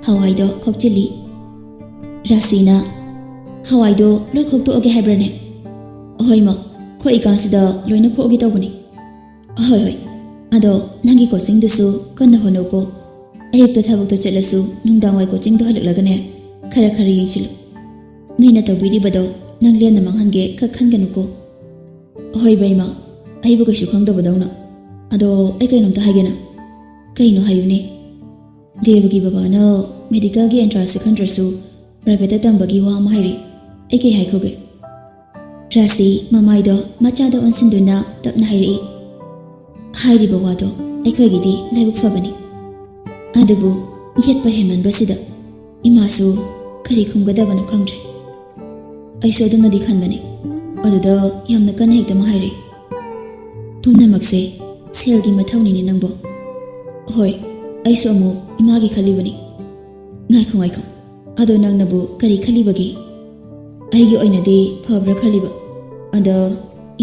ꯍꯋꯥꯏꯗꯣ ꯈꯣꯛꯆꯤꯜꯂꯤ꯫ ꯔꯥꯁꯤꯅ, "ꯍꯋꯥꯏꯗꯣ ꯂꯣꯏ ꯈꯣꯛꯇꯣꯛꯑꯒꯦ ꯍꯥꯏꯕ꯭ꯔꯅꯦ?" "ꯑꯍꯣꯏ ꯃꯥ, ꯈꯣꯛꯏꯀꯥꯟꯁꯤꯗ ꯂꯣꯏꯅ ꯈꯣꯛꯑꯒꯦ ꯇꯧꯕꯅꯤ꯫" "ꯑꯍꯣꯏ ꯍꯣꯏ, ꯑꯗꯣ ꯅꯪꯒꯤ ꯀꯣꯆꯤꯡꯗꯨꯁꯨ ꯀꯟꯅ ꯍꯣꯠꯅꯧꯀꯣ꯫ ꯑꯌꯨꯛꯇ ꯊꯕꯛꯇ ꯆꯠꯂꯁꯨ ꯅꯨꯡꯗꯥꯡꯋꯥꯏ ꯀꯣꯆꯤꯡꯗꯣ ꯍꯜꯂꯛꯂꯒꯅꯦ ꯈꯔ ꯈꯔ ꯌꯦꯡꯁꯤꯜꯂꯨ꯫ ꯃꯤꯅ ꯇꯧꯕꯤꯔꯤꯕꯗꯣ ꯅꯪ ꯂꯦꯝꯅ ꯃꯥꯡꯍꯟꯒꯦ ꯈꯛ ꯈꯟꯒꯅꯨꯀꯣ꯫" "ꯍꯣꯏ ꯕꯦꯝꯃ, ꯑꯩꯕꯨ ꯀꯩꯁꯨ ꯈꯪꯗꯕꯗꯧꯅ꯫ ꯑꯗꯣ ꯑꯩ ꯀꯩꯅꯣꯝꯇ ꯍꯥꯏꯒꯦꯅ꯫" "ꯀꯩꯅꯣ ꯍꯥꯏꯌꯨꯅꯦ꯫" "ꯗꯦꯕꯒꯤ ꯕꯕꯥꯅ ꯃꯦꯗꯤꯀꯦꯜꯒꯤ ꯑꯦꯟꯇ꯭ꯔꯥꯟꯁꯁꯦ ꯈꯟꯗ꯭ꯔꯁꯨ ꯄ꯭ꯔꯥꯏꯚꯦꯠꯇ ꯇꯝꯕꯒꯤ ꯋꯥ ꯑꯃ ꯍꯥꯏꯔꯤ꯫ ꯑꯩ ꯀꯩ ꯍꯥꯏꯈꯣꯒꯦ?" ꯔꯥꯁꯤ ꯃꯃꯥꯏꯗꯣ ꯃꯆꯥꯗ ꯑꯣꯟꯁꯤꯟꯗꯨꯅ ꯇꯞꯅ ꯍꯥꯏꯔꯛꯏ, "ꯍꯥꯏꯔꯤꯕ ꯋꯥꯗꯣ ꯑꯩꯈꯣꯏꯒꯤꯗꯤ ꯂꯥꯏꯕꯛ ꯐꯕꯅꯤ, ꯑꯗꯨꯕꯨ ꯌꯦꯠꯄ ꯍꯦꯟꯃꯟꯕꯁꯤꯗ ꯏꯃꯥꯁꯨ ꯀꯔꯤ ꯈꯨꯝꯒꯗꯕꯅꯣ ꯈꯪꯗ꯭ꯔꯦ꯫ ꯑꯩꯁꯨ ꯑꯗꯨꯝꯅꯗꯤ ꯈꯟꯕꯅꯦ, ꯑꯗꯨꯗ ꯌꯥꯝꯅ ꯀꯟꯅ ꯍꯦꯛꯇ ꯑꯃ ꯍꯥꯏꯔꯛꯏ꯫" "ꯄꯨꯝꯅꯃꯛꯁꯦ ꯁꯦꯜꯒꯤ ꯃꯊꯧꯅꯤꯅꯦ ꯅꯪꯕꯣ꯫" "ꯍꯣꯏ, ꯑꯩꯁꯨ ꯑꯃꯨꯛ ꯏꯃꯥꯒꯤ ꯈꯜꯂꯤꯕꯅꯤ꯫" "ꯉꯥꯏꯈꯣ, ꯉꯥꯏꯈꯣ, ꯑꯗꯣ ꯅꯪꯅꯕꯨ ꯀꯔꯤ ꯈꯜꯂꯤꯕꯒꯦ?" "ꯑꯩꯒꯤ ꯑꯣꯏꯅꯗꯤ ꯐꯕ꯭ꯔꯥ ꯈꯜꯂꯤꯕ, ꯑꯗ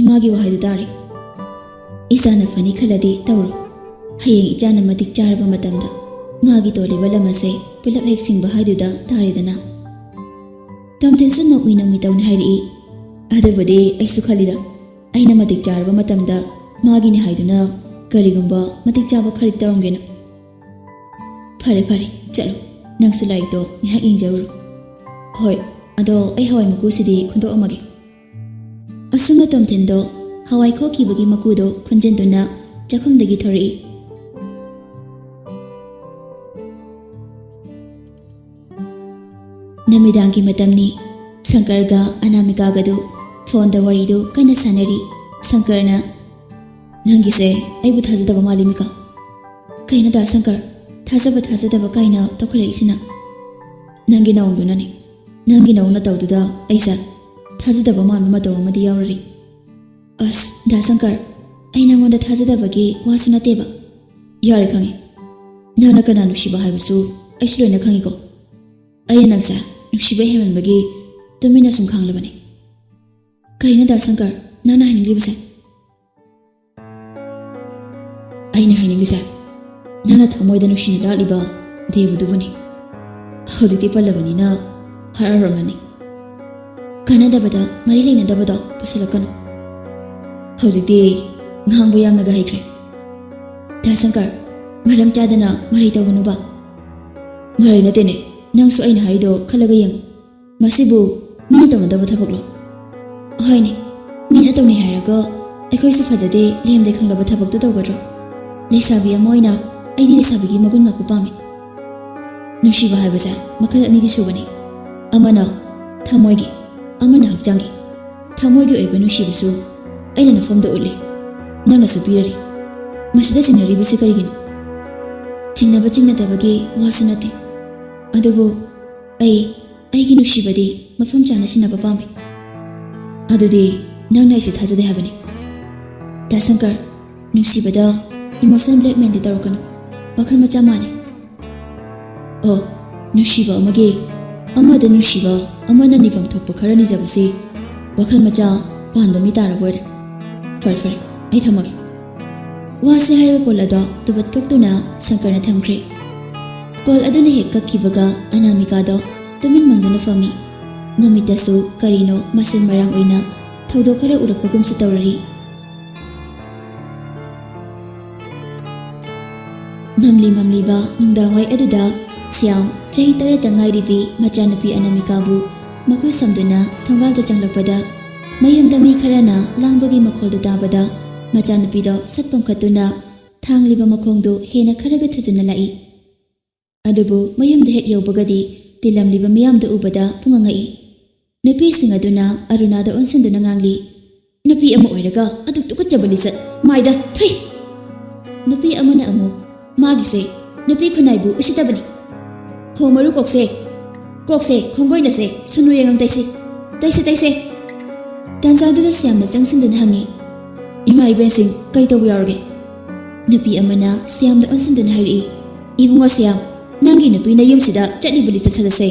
ꯏꯃꯥꯒꯤ ꯋꯥꯍꯩꯗꯨ ꯇꯥꯔꯦ꯫ ꯏꯆꯥꯅ ꯐꯅꯤ ꯈꯜꯂꯗꯤ ꯇꯧꯔꯣ꯫ ꯍꯌꯦꯡ ꯏꯆꯥꯅ ꯃꯇꯤꯛ ꯆꯥꯔꯕ ꯃꯇꯝꯗ ꯃꯥꯒꯤ ꯇꯣꯜꯂꯤꯕ ꯂꯃꯟꯁꯦ ꯄꯨꯂꯞ ꯍꯦꯛ ꯁꯤꯡꯕ ꯍꯥꯏꯗꯨꯗ ꯇꯥꯔꯦꯗꯅ꯫" ꯇꯣꯝꯊꯤꯟꯁꯨ ꯅꯣꯛꯃꯤ ꯅꯣꯛꯃꯤ ꯇꯧꯅ ꯍꯥꯏꯔꯛꯏ, "ꯑꯗꯨꯕꯨꯗꯤ ꯑꯩꯁꯨ ꯈꯜꯂꯤꯗ, ꯑꯩꯅ ꯃꯇꯤꯛ ꯆꯥꯔꯕ ꯃꯇꯝꯗ ꯃꯥꯒꯤꯅꯤ ꯍꯥꯏꯗꯨꯅ ꯀꯔꯤꯒꯨꯝꯕ ꯃꯇꯤꯛ ꯆꯥꯕ ꯈꯔꯗꯤ ꯇꯧꯔꯝꯒꯦꯅ꯫" "ꯐꯔꯦ ꯐꯔꯦ, ꯆꯠꯂꯣ, ꯅꯪꯁꯨ ꯂꯥꯏꯔꯤꯛꯇꯣ ꯉꯥꯏꯍꯥꯛ ꯌꯦꯡꯖꯔꯨꯔꯣ꯫ ꯍꯣꯏ, ꯑꯗꯣ ꯑꯩ ꯍꯋꯥꯏ ꯃꯀꯨꯁꯤꯗꯤ ꯈꯨꯟꯗꯣꯛꯑꯝꯃꯒꯦ꯫" ꯑꯁꯨꯝꯅ ꯇꯣꯝꯊꯤꯟꯗꯣ ꯍꯋꯥꯏ ꯈꯣꯛꯈꯤꯕꯒꯤ ꯃꯀꯨꯗꯣ ꯈꯨꯟꯖꯤꯟꯗꯨꯅ ꯆꯥꯛꯈꯨꯝꯗꯒꯤ ꯊꯣꯔꯛꯏ꯫ ꯅꯨꯃꯤꯗꯥꯡꯒꯤ ꯃꯇꯝꯅꯤ꯫ ꯁꯪꯀꯔꯒ ꯑꯅꯥꯃꯤꯀꯥꯒꯗꯨ ꯐꯣꯟꯗ ꯋꯥꯔꯤꯗꯨ ꯀꯟꯅ ꯁꯥꯟꯅꯔꯤ꯫ ꯁꯪꯀꯔꯅ, "ꯅꯪꯒꯤꯁꯦ ꯑꯩꯕꯨ ꯊꯥꯖꯗꯕ ꯃꯥꯜꯂꯤ ꯃꯤꯀꯥ꯫" "ꯀꯩꯅꯣ ꯗꯥ ꯁꯪꯀꯔ, ꯊꯥꯖꯕ ꯊꯥꯖꯗꯕ ꯀꯥꯏꯅ ꯇꯧꯈꯠꯂꯛꯏꯁꯤꯅ?" "ꯅꯪꯒꯤ ꯅꯥꯎꯗꯨꯅꯅꯦ꯫ ꯅꯪꯒꯤ ꯅꯑꯣꯡ ꯅꯇꯧꯗꯨꯗ ꯑꯩꯁꯦ ꯊꯥꯖꯗꯕ ꯃꯥꯟꯕ ꯃꯇꯧ ꯑꯃꯗꯤ ꯌꯥꯎꯔꯔꯤ꯫ ꯑꯁ, ꯗꯥ ꯁꯪꯀꯔ, ꯑꯩ ꯅꯪꯉꯣꯟꯗ ꯊꯥꯖꯗꯕꯒꯤ ꯋꯥꯁꯨ ꯅꯠꯇꯦꯕ꯫ ꯌꯥꯔꯦ, ꯈꯪꯉꯦ꯫ ꯅꯪꯅ ꯀꯅꯥ ꯅꯨꯡꯁꯤꯕ ꯍꯥꯏꯕꯁꯨ ꯑꯩꯁꯨ ꯂꯣꯏꯅ ꯈꯪꯉꯤꯀꯣ꯫ ꯑꯩꯅ ꯅꯪꯁꯦ ꯅꯨꯡꯁꯤꯕ ꯍꯦꯟꯃꯟꯕꯒꯤ ꯇꯨꯃꯤꯟꯅ ꯁꯨꯝ ꯈꯥꯡꯂꯕꯅꯤ꯫ ꯀꯔꯤꯅꯣ ꯗꯥ ꯁꯪꯀꯔ, ꯅꯪꯅ ꯍꯥꯏꯅꯤꯡꯂꯤꯕꯁꯦ? ꯑꯩꯅ ꯍꯥꯏꯅꯤꯡꯂꯤꯁꯦ, ꯅꯪꯅ ꯊꯃꯣꯏꯗ ꯅꯨꯡꯁꯤꯅ ꯂꯥꯠꯂꯤꯕ ꯗꯦꯕꯗꯨꯕꯨꯅꯤ꯫ ꯍꯧꯖꯤꯛꯇꯤ ꯄꯜꯂꯕꯅꯤꯅ ꯍꯔꯥꯎꯔꯝꯂꯅꯤ꯫ ꯀꯥꯟꯅꯗꯕꯗ ꯃꯔꯤ ꯂꯩꯅꯗꯕꯗꯣ ꯄꯨꯁꯤꯜꯂꯛꯀꯅꯨ꯫ ꯍꯧꯖꯤꯛꯇꯤ ꯉꯥꯡꯕ ꯌꯥꯝꯅꯒ ꯍꯩꯈ꯭ꯔꯦ꯫ ꯗꯥ ꯁꯪꯀꯔ, ꯃꯔꯝ ꯆꯥꯗꯅ ꯃꯔꯩ ꯇꯧꯒꯅꯨꯕ꯫ ꯃꯔꯩ ꯅꯠꯇꯦꯅꯦ, ꯅꯪꯁꯨ ꯑꯩꯅ ꯍꯥꯏꯔꯤꯗꯣ ꯈꯜꯂꯒ ꯌꯦꯡꯉꯨ꯫ ꯃꯁꯤꯕꯨ ꯃꯤꯅ ꯇꯧꯅꯗꯕ ꯊꯕꯛꯂꯣ? ꯍꯣꯏꯅꯦ, ꯃꯤꯅ ꯇꯧꯅꯩ ꯍꯥꯏꯔꯒ ꯑꯩꯈꯣꯏꯁꯨ ꯐꯖꯗꯦ, ꯂꯦꯝꯗꯦ ꯈꯪꯂꯕ ꯊꯕꯛꯇꯣ ꯇꯧꯒꯗ꯭ꯔꯣ? ꯂꯩꯁꯥꯕꯤ ꯑꯃ ꯑꯣꯏꯅ ꯑꯩꯗꯤ ꯂꯩꯁꯥꯕꯤꯒꯤ ꯃꯒꯨꯟ ꯉꯥꯛꯄ ꯄꯥꯝꯃꯤ꯫ ꯅꯨꯡꯁꯤꯕ ꯍꯥꯏꯕꯁꯦ ꯃꯈꯜ ꯑꯅꯤꯗꯤ ꯁꯨꯕꯅꯤ꯫ ꯑꯃꯅ ꯊꯃꯣꯏꯒꯤ, ꯑꯃꯅ ꯍꯛꯆꯥꯡꯒꯤ꯫ ꯊꯃꯣꯏꯒꯤ ꯑꯣꯏꯕ ꯅꯨꯡꯁꯤꯕꯁꯨ ꯑꯩꯅ ꯅꯐꯝꯗ ꯎꯠꯂꯤ, ꯅꯪꯅꯁꯨ ꯄꯤꯔꯔꯤ꯫ ꯃꯁꯤꯗ ꯆꯤꯡꯅꯔꯤꯕꯁꯤ ꯀꯔꯤꯒꯤꯅꯣ? ꯆꯤꯡꯅꯕ ꯆꯤꯡꯅꯗꯕꯒꯤ ꯋꯥꯁꯨ ꯅꯠꯇꯦ, ꯑꯗꯨꯕꯨ ꯑꯩ ꯑꯩꯒꯤ ꯅꯨꯡꯁꯤꯕꯗꯤ ꯃꯐꯝ ꯆꯥꯅ ꯁꯤꯟꯅꯕ ꯄꯥꯝꯃꯤ꯫ ꯑꯗꯨꯗꯤ ꯅꯪꯅ ꯑꯩꯁꯦ ꯊꯥꯖꯗꯦ ꯍꯥꯏꯕꯅꯤ꯫ ꯗꯥ ꯁꯪꯀꯔ, ꯅꯨꯡꯁꯤꯕꯗ emotional blackmailꯗꯤ ꯇꯧꯔꯛꯀꯅꯨ꯫ ꯋꯥꯈꯜ ꯃꯆꯥ ꯃꯥꯜꯂꯦ꯫ ꯑꯣ, ꯅꯨꯡꯁꯤꯕ ꯑꯃꯒꯤ, ꯑꯃꯗ ꯅꯨꯡꯁꯤꯕ ꯑꯃꯅ ꯅꯤꯐꯝ ꯊꯣꯛꯄ ꯈꯔ ꯅꯤꯖꯕꯁꯤ ꯋꯥꯈꯜ ꯃꯆꯥ ꯄꯥꯟꯕ ꯃꯤ ꯇꯥꯔꯕ ꯑꯣꯏꯔꯦ꯫ ꯐꯔꯦ, ꯐꯔꯦ, ꯑꯩ ꯊꯝꯃꯒꯦ꯫ ꯋꯥꯁꯦ ꯍꯥꯏꯔꯒ call ꯑꯗꯣ ꯇꯨꯕꯠ ꯀꯛꯇꯨꯅ ꯁꯪꯀꯔꯅ ꯊꯝꯈ꯭ꯔꯦ꯫ Call ꯑꯗꯨꯅ ꯍꯦꯛ ꯀꯛꯈꯤꯕꯒ ꯑꯅꯥꯃꯤꯀꯥꯗꯣ ꯇꯨꯃꯤꯟ ꯃꯪꯗꯨꯅ ꯐꯝꯃꯤ꯫ ꯃꯃꯤꯠꯇꯁꯨ ꯀꯔꯤꯅꯣ ꯃꯁꯦꯟ ꯃꯔꯥꯡ ꯑꯣꯏꯅ ꯊꯧꯗꯣꯛ ꯈꯔ ꯎꯔꯛꯄꯒꯨꯝꯁꯨ ꯇꯧꯔꯔꯤ꯫ ꯃꯝꯂꯤ ꯃꯝꯂꯤꯕ ꯅꯨꯡꯗꯥꯡꯋꯥꯏ ꯑꯗꯨꯗ ꯁ꯭ꯌꯥꯝ, ꯆꯍꯤ ꯇꯔꯦꯠꯇ ꯉꯥꯏꯔꯤꯕꯤ ꯃꯆꯥꯅꯨꯄꯤ ꯑꯅꯥꯃꯤꯀꯥꯕꯨ ꯃꯈꯨꯠ ꯁꯝꯗꯨꯅ ꯊꯣꯡꯒꯥꯜꯗ ꯆꯪꯂꯛꯄꯗ, ꯃꯌꯨꯝꯗ ꯃꯤ ꯈꯔꯅ ꯂꯥꯡꯕꯒꯤ ꯃꯈꯣꯜꯗꯨ ꯇꯥꯕꯗ, ꯃꯆꯥꯅꯨꯄꯤꯗꯣ ꯁꯠ ꯄꯣꯝꯈꯠꯇꯨꯅ ꯊꯥꯡꯂꯤꯕ ꯃꯈꯣꯡꯗꯨ ꯍꯦꯟꯅ ꯈꯔꯒ ꯊꯨꯖꯤꯟꯅ ꯂꯥꯛꯏ꯫ ꯑꯗꯨꯕꯨ ꯃꯌꯨꯝꯗ ꯍꯦꯛ ꯌꯧꯕꯒꯗꯤ ꯇꯤꯜꯂꯝꯂꯤꯕ ꯃꯤꯌꯥꯝꯗꯨ ꯎꯕꯗ ꯄꯨꯡꯉꯛ ꯉꯛꯏ꯫ ꯅꯨꯄꯤꯁꯤꯡ ꯑꯗꯨꯅ ꯑꯔꯨꯅꯥꯗ ꯑꯣꯟꯁꯤꯟꯗꯨꯅ ꯉꯥꯡꯂꯤ, "ꯅꯨꯄꯤ ꯑꯃ ꯑꯣꯏꯔꯒ ꯑꯗꯨꯛ ꯇꯨꯀꯠꯆꯕ ꯂꯤꯆꯠ, ꯃꯥꯏꯗ ꯊꯨꯏ!" ꯅꯨꯄꯤ ꯑꯃꯅ ꯑꯃꯨꯛ, "ꯃꯥꯒꯤꯁꯦ ꯅꯨꯄꯤ ꯈꯨꯟꯅꯥꯏꯕꯨ ꯎꯁꯤꯠꯇꯕꯅꯤ꯫ ꯍꯣ ꯃꯔꯨ ꯀꯣꯛꯁꯦ, ꯀꯣꯛꯁꯦ ꯈꯣꯡꯒꯣꯏꯅꯁꯦ ꯁꯨꯅꯨ ꯌꯦꯡꯉꯝ ꯇꯩꯁꯤ꯫ ꯇꯩꯁꯦ, ꯇꯩꯁꯦ꯫ ꯇꯥꯟꯖꯥꯗꯨꯗ ꯁ꯭ꯌꯥꯝꯅ ꯆꯪꯁꯤꯟꯗꯨꯅ ꯍꯪꯉꯤ, "ꯏꯃꯥ ꯏꯕꯦꯟꯁꯤꯡ, ꯀꯩ ꯇꯧꯕ ꯌꯥꯎꯔꯒꯦ?" ꯅꯨꯄꯤ ꯑꯃꯅ ꯁ꯭ꯌꯥꯝꯗ ꯑꯣꯟꯁꯤꯟꯗꯨꯅ ꯍꯥꯏꯔꯛꯏ, "ꯏꯕꯨꯡꯉꯣ ꯁ꯭ꯌꯥꯝ, ꯅꯪꯒꯤ ꯅꯨꯄꯤꯅ ꯌꯨꯝꯁꯤꯗ ꯆꯠꯂꯤꯕ ꯂꯤꯆꯠ ꯁꯥꯖꯠꯁꯦ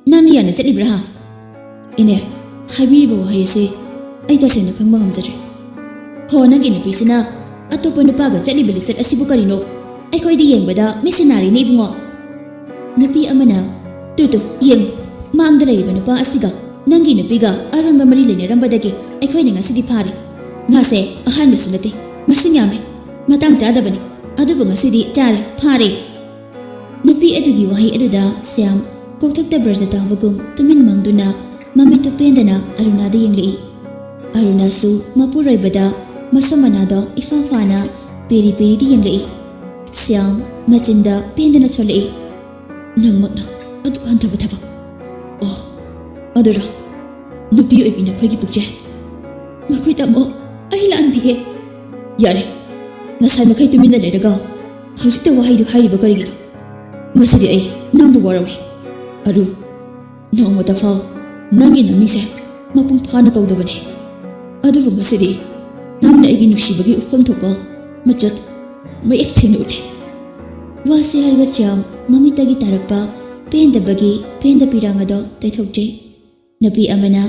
ꯅꯪꯅ ꯌꯥꯅ ꯆꯠꯂꯤꯕ꯭ꯔꯥ, ꯍꯥ?" ꯏꯅꯦ, ꯍꯥꯏꯕꯤꯔꯤꯕ ꯋꯥꯍꯩ ꯑꯁꯤ ꯑꯩ ꯇꯁꯦꯡꯅ ꯈꯪꯕ ꯉꯝꯖꯗ꯭ꯔꯦ꯫ ꯍꯣ, ꯅꯪꯒꯤ ꯅꯨꯄꯤꯁꯤꯅ ꯑꯇꯣꯞꯄ ꯅꯨꯄꯥꯒ ꯆꯠꯂꯤꯕ ꯂꯤꯆꯠ ꯑꯁꯤꯕꯨ ꯀꯔꯤꯅꯣ? ꯑꯩꯈꯣꯏꯗꯤ ꯌꯦꯡꯕꯗ ꯃꯤꯠꯁꯦ ꯅꯥꯔꯤꯅꯦ, ꯏꯕꯨꯡꯉꯣ꯫ ꯅꯨꯄꯤ ꯑꯃꯅ, "ꯇꯨ, ꯇꯨ, ꯌꯦꯡꯉꯨ, ꯃꯥꯡꯗ ꯂꯩꯔꯤꯕ ꯅꯨꯄꯥ ꯑꯁꯤꯒ ꯅꯪꯒꯤ ꯅꯨꯄꯤꯒ ꯑꯔꯣꯟꯕ ꯃꯔꯤ ꯂꯩꯅꯔꯝꯕꯗꯒꯤ ꯑꯩꯈꯣꯏꯅ ꯉꯁꯤꯗꯤ ꯐꯥꯔꯦ꯫ ꯃꯥꯁꯦ ꯑꯍꯥꯟꯕꯁꯨ ꯅꯠꯇꯦ, ꯃꯁꯤꯡ ꯌꯥꯝꯃꯦ, ꯃꯇꯥꯡ ꯆꯥꯗꯕꯅꯤ, ꯑꯗꯨꯕꯨ ꯉꯁꯤꯗꯤ ꯆꯥꯔꯦ, ꯐꯥꯔꯦ꯫" ꯅꯨꯄꯤ ꯑꯗꯨꯒꯤ ꯋꯥꯍꯩ ꯑꯗꯨꯗ ꯁ꯭ꯌꯥꯝ ꯀꯣꯛꯊꯛꯇ ꯕ꯭ꯔꯖ ꯇꯥꯕꯒꯨꯝ ꯇꯨꯃꯤꯟ ꯃꯥꯡꯗꯨꯅ ꯃꯃꯤꯠꯇꯨ ꯄꯦꯟꯗꯅ ꯑꯔꯨꯅꯥꯗ ꯌꯦꯡꯂꯛꯏ꯫ ꯑꯔꯨꯅꯥꯁꯨ ꯃꯄꯨꯔꯣꯏꯕꯗ ꯃꯁꯝ ꯃꯅꯥꯗꯣ ꯏꯐꯥ ꯐꯥꯅ ꯄꯦꯔꯤ ꯄꯦꯔꯤꯗ ꯌꯦꯡꯂꯛꯏ꯫ ꯁ꯭ꯌꯥꯝ ꯃꯆꯤꯟꯗ ꯄꯦꯟꯗꯅ ꯁꯣꯜꯂꯛꯏ, "ꯅꯪꯃꯛꯅ ꯑꯗꯨꯛ ꯍꯟꯊꯕ ꯊꯕꯛ꯫ ꯑꯣ, ꯑꯗꯨꯔ? ꯅꯨꯄꯤ ꯑꯣꯏꯕꯤ ꯅꯈꯣꯏꯒꯤ ꯄꯨꯛꯆꯦꯜ꯫ ꯃꯈꯣꯏ ꯇꯥꯃꯣ, ꯑꯩ ꯂꯥꯟꯗꯤꯌꯦ꯫" "ꯌꯥꯔꯦ, ꯉꯁꯥꯏ ꯃꯈꯩ ꯇꯨꯃꯤꯟꯅ ꯂꯩꯔꯒ ꯍꯧꯖꯤꯛꯇ ꯋꯥꯍꯩꯗꯨ ꯍꯥꯏꯔꯤꯕ ꯀꯔꯤꯒꯤꯅꯣ? ꯉꯁꯤꯗꯤ ꯑꯩ ꯅꯪꯕꯨ ꯋꯥꯔꯧꯏ꯫ ꯑꯔꯨ, ꯅꯣꯡꯃꯇ ꯐꯥꯎ ꯅꯪꯒꯤ ꯅꯃꯤꯡꯁꯦ ꯃꯄꯨꯡ ꯐꯥꯅ ꯀꯧꯗꯕꯅꯤ꯫ ꯑꯗꯨꯕꯨ ꯉꯁꯤꯗꯤ ꯅꯪꯅ ꯑꯩꯒꯤ ꯅꯨꯡꯁꯤꯕꯒꯤ ꯎꯠꯐꯝ ꯊꯣꯛꯄ ꯃꯆꯠ ꯃꯌꯦꯛ ꯁꯦꯡꯅ ꯎꯠꯂꯦ꯫" ꯋꯥꯁꯦ ꯍꯥꯏꯔꯒ ꯁ꯭ꯌꯥꯝ ꯃꯃꯤꯠꯇꯒꯤ ꯇꯥꯔꯛꯄ ꯄꯦꯟꯗꯕꯒꯤ ꯄꯦꯟꯗ ꯄꯤꯔꯥꯡ ꯑꯗꯣ ꯇꯩꯊꯣꯛꯇ꯭ꯔꯤ꯫ ꯅꯨꯄꯤ ꯑꯃꯅ,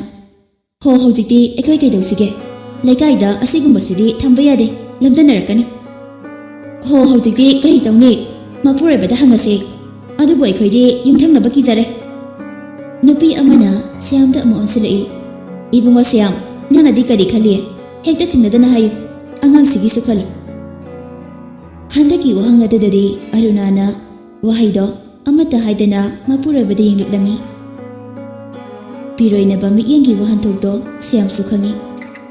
"ꯍꯣ, ꯍꯧꯖꯤꯛꯇꯤ ꯑꯩꯈꯣꯏ ꯀꯩꯗꯧꯁꯤꯒꯦ? ꯂꯩꯀꯥꯏꯗ ꯑꯁꯤꯒꯨꯝꯕꯁꯤꯗꯤ ꯊꯝꯕ ꯌꯥꯗꯦ, ꯂꯝꯗꯟꯅꯔꯛꯀꯅꯤ꯫ ꯍꯣ, ꯍꯧꯖꯤꯛꯇꯤ ꯀꯔꯤ ꯇꯧꯅꯤ? ꯃꯄꯨꯔꯣꯏꯕꯗ ꯍꯪꯉꯁꯤ꯫ ꯑꯗꯨꯕꯨ ꯑꯩꯈꯣꯏꯗꯤ ꯌꯨꯝꯊꯪꯅꯕ ꯀꯤꯖꯔꯦ꯫" ꯅꯨꯄꯤ ꯑꯃꯅ ꯁ꯭ꯌꯥꯝꯗ ꯑꯃꯨꯛ ꯑꯣꯟꯁꯤꯜꯂꯛꯏ, "ꯏꯕꯨꯡꯉꯣ ꯁ꯭ꯌꯥꯝ, ꯅꯪꯅꯗꯤ ꯀꯔꯤ ꯈꯜꯂꯤ? ꯍꯦꯛꯇ ꯆꯤꯡꯅꯗꯅ ꯍꯥꯏꯌꯨ꯫ ꯑꯉꯥꯡꯁꯤꯒꯤꯁꯨ ꯈꯜꯂꯨ꯫" ꯍꯟꯗꯛꯀꯤ ꯋꯥꯍꯪ ꯑꯗꯨꯗꯗꯤ ꯑꯔꯨꯅꯥꯅ ꯋꯥꯍꯩꯗꯣ ꯑꯃꯠꯇ ꯍꯥꯏꯗꯅ ꯃꯄꯨꯔꯣꯏꯕꯗ ꯌꯦꯡꯂꯛꯂꯝꯃꯤ꯫ ꯄꯤꯔꯣꯏꯅꯕ ꯃꯤꯠꯌꯦꯡꯒꯤ ꯋꯥꯍꯟꯊꯣꯛꯇꯣ ꯁ꯭ꯌꯥꯝꯁꯨ ꯈꯪꯏ,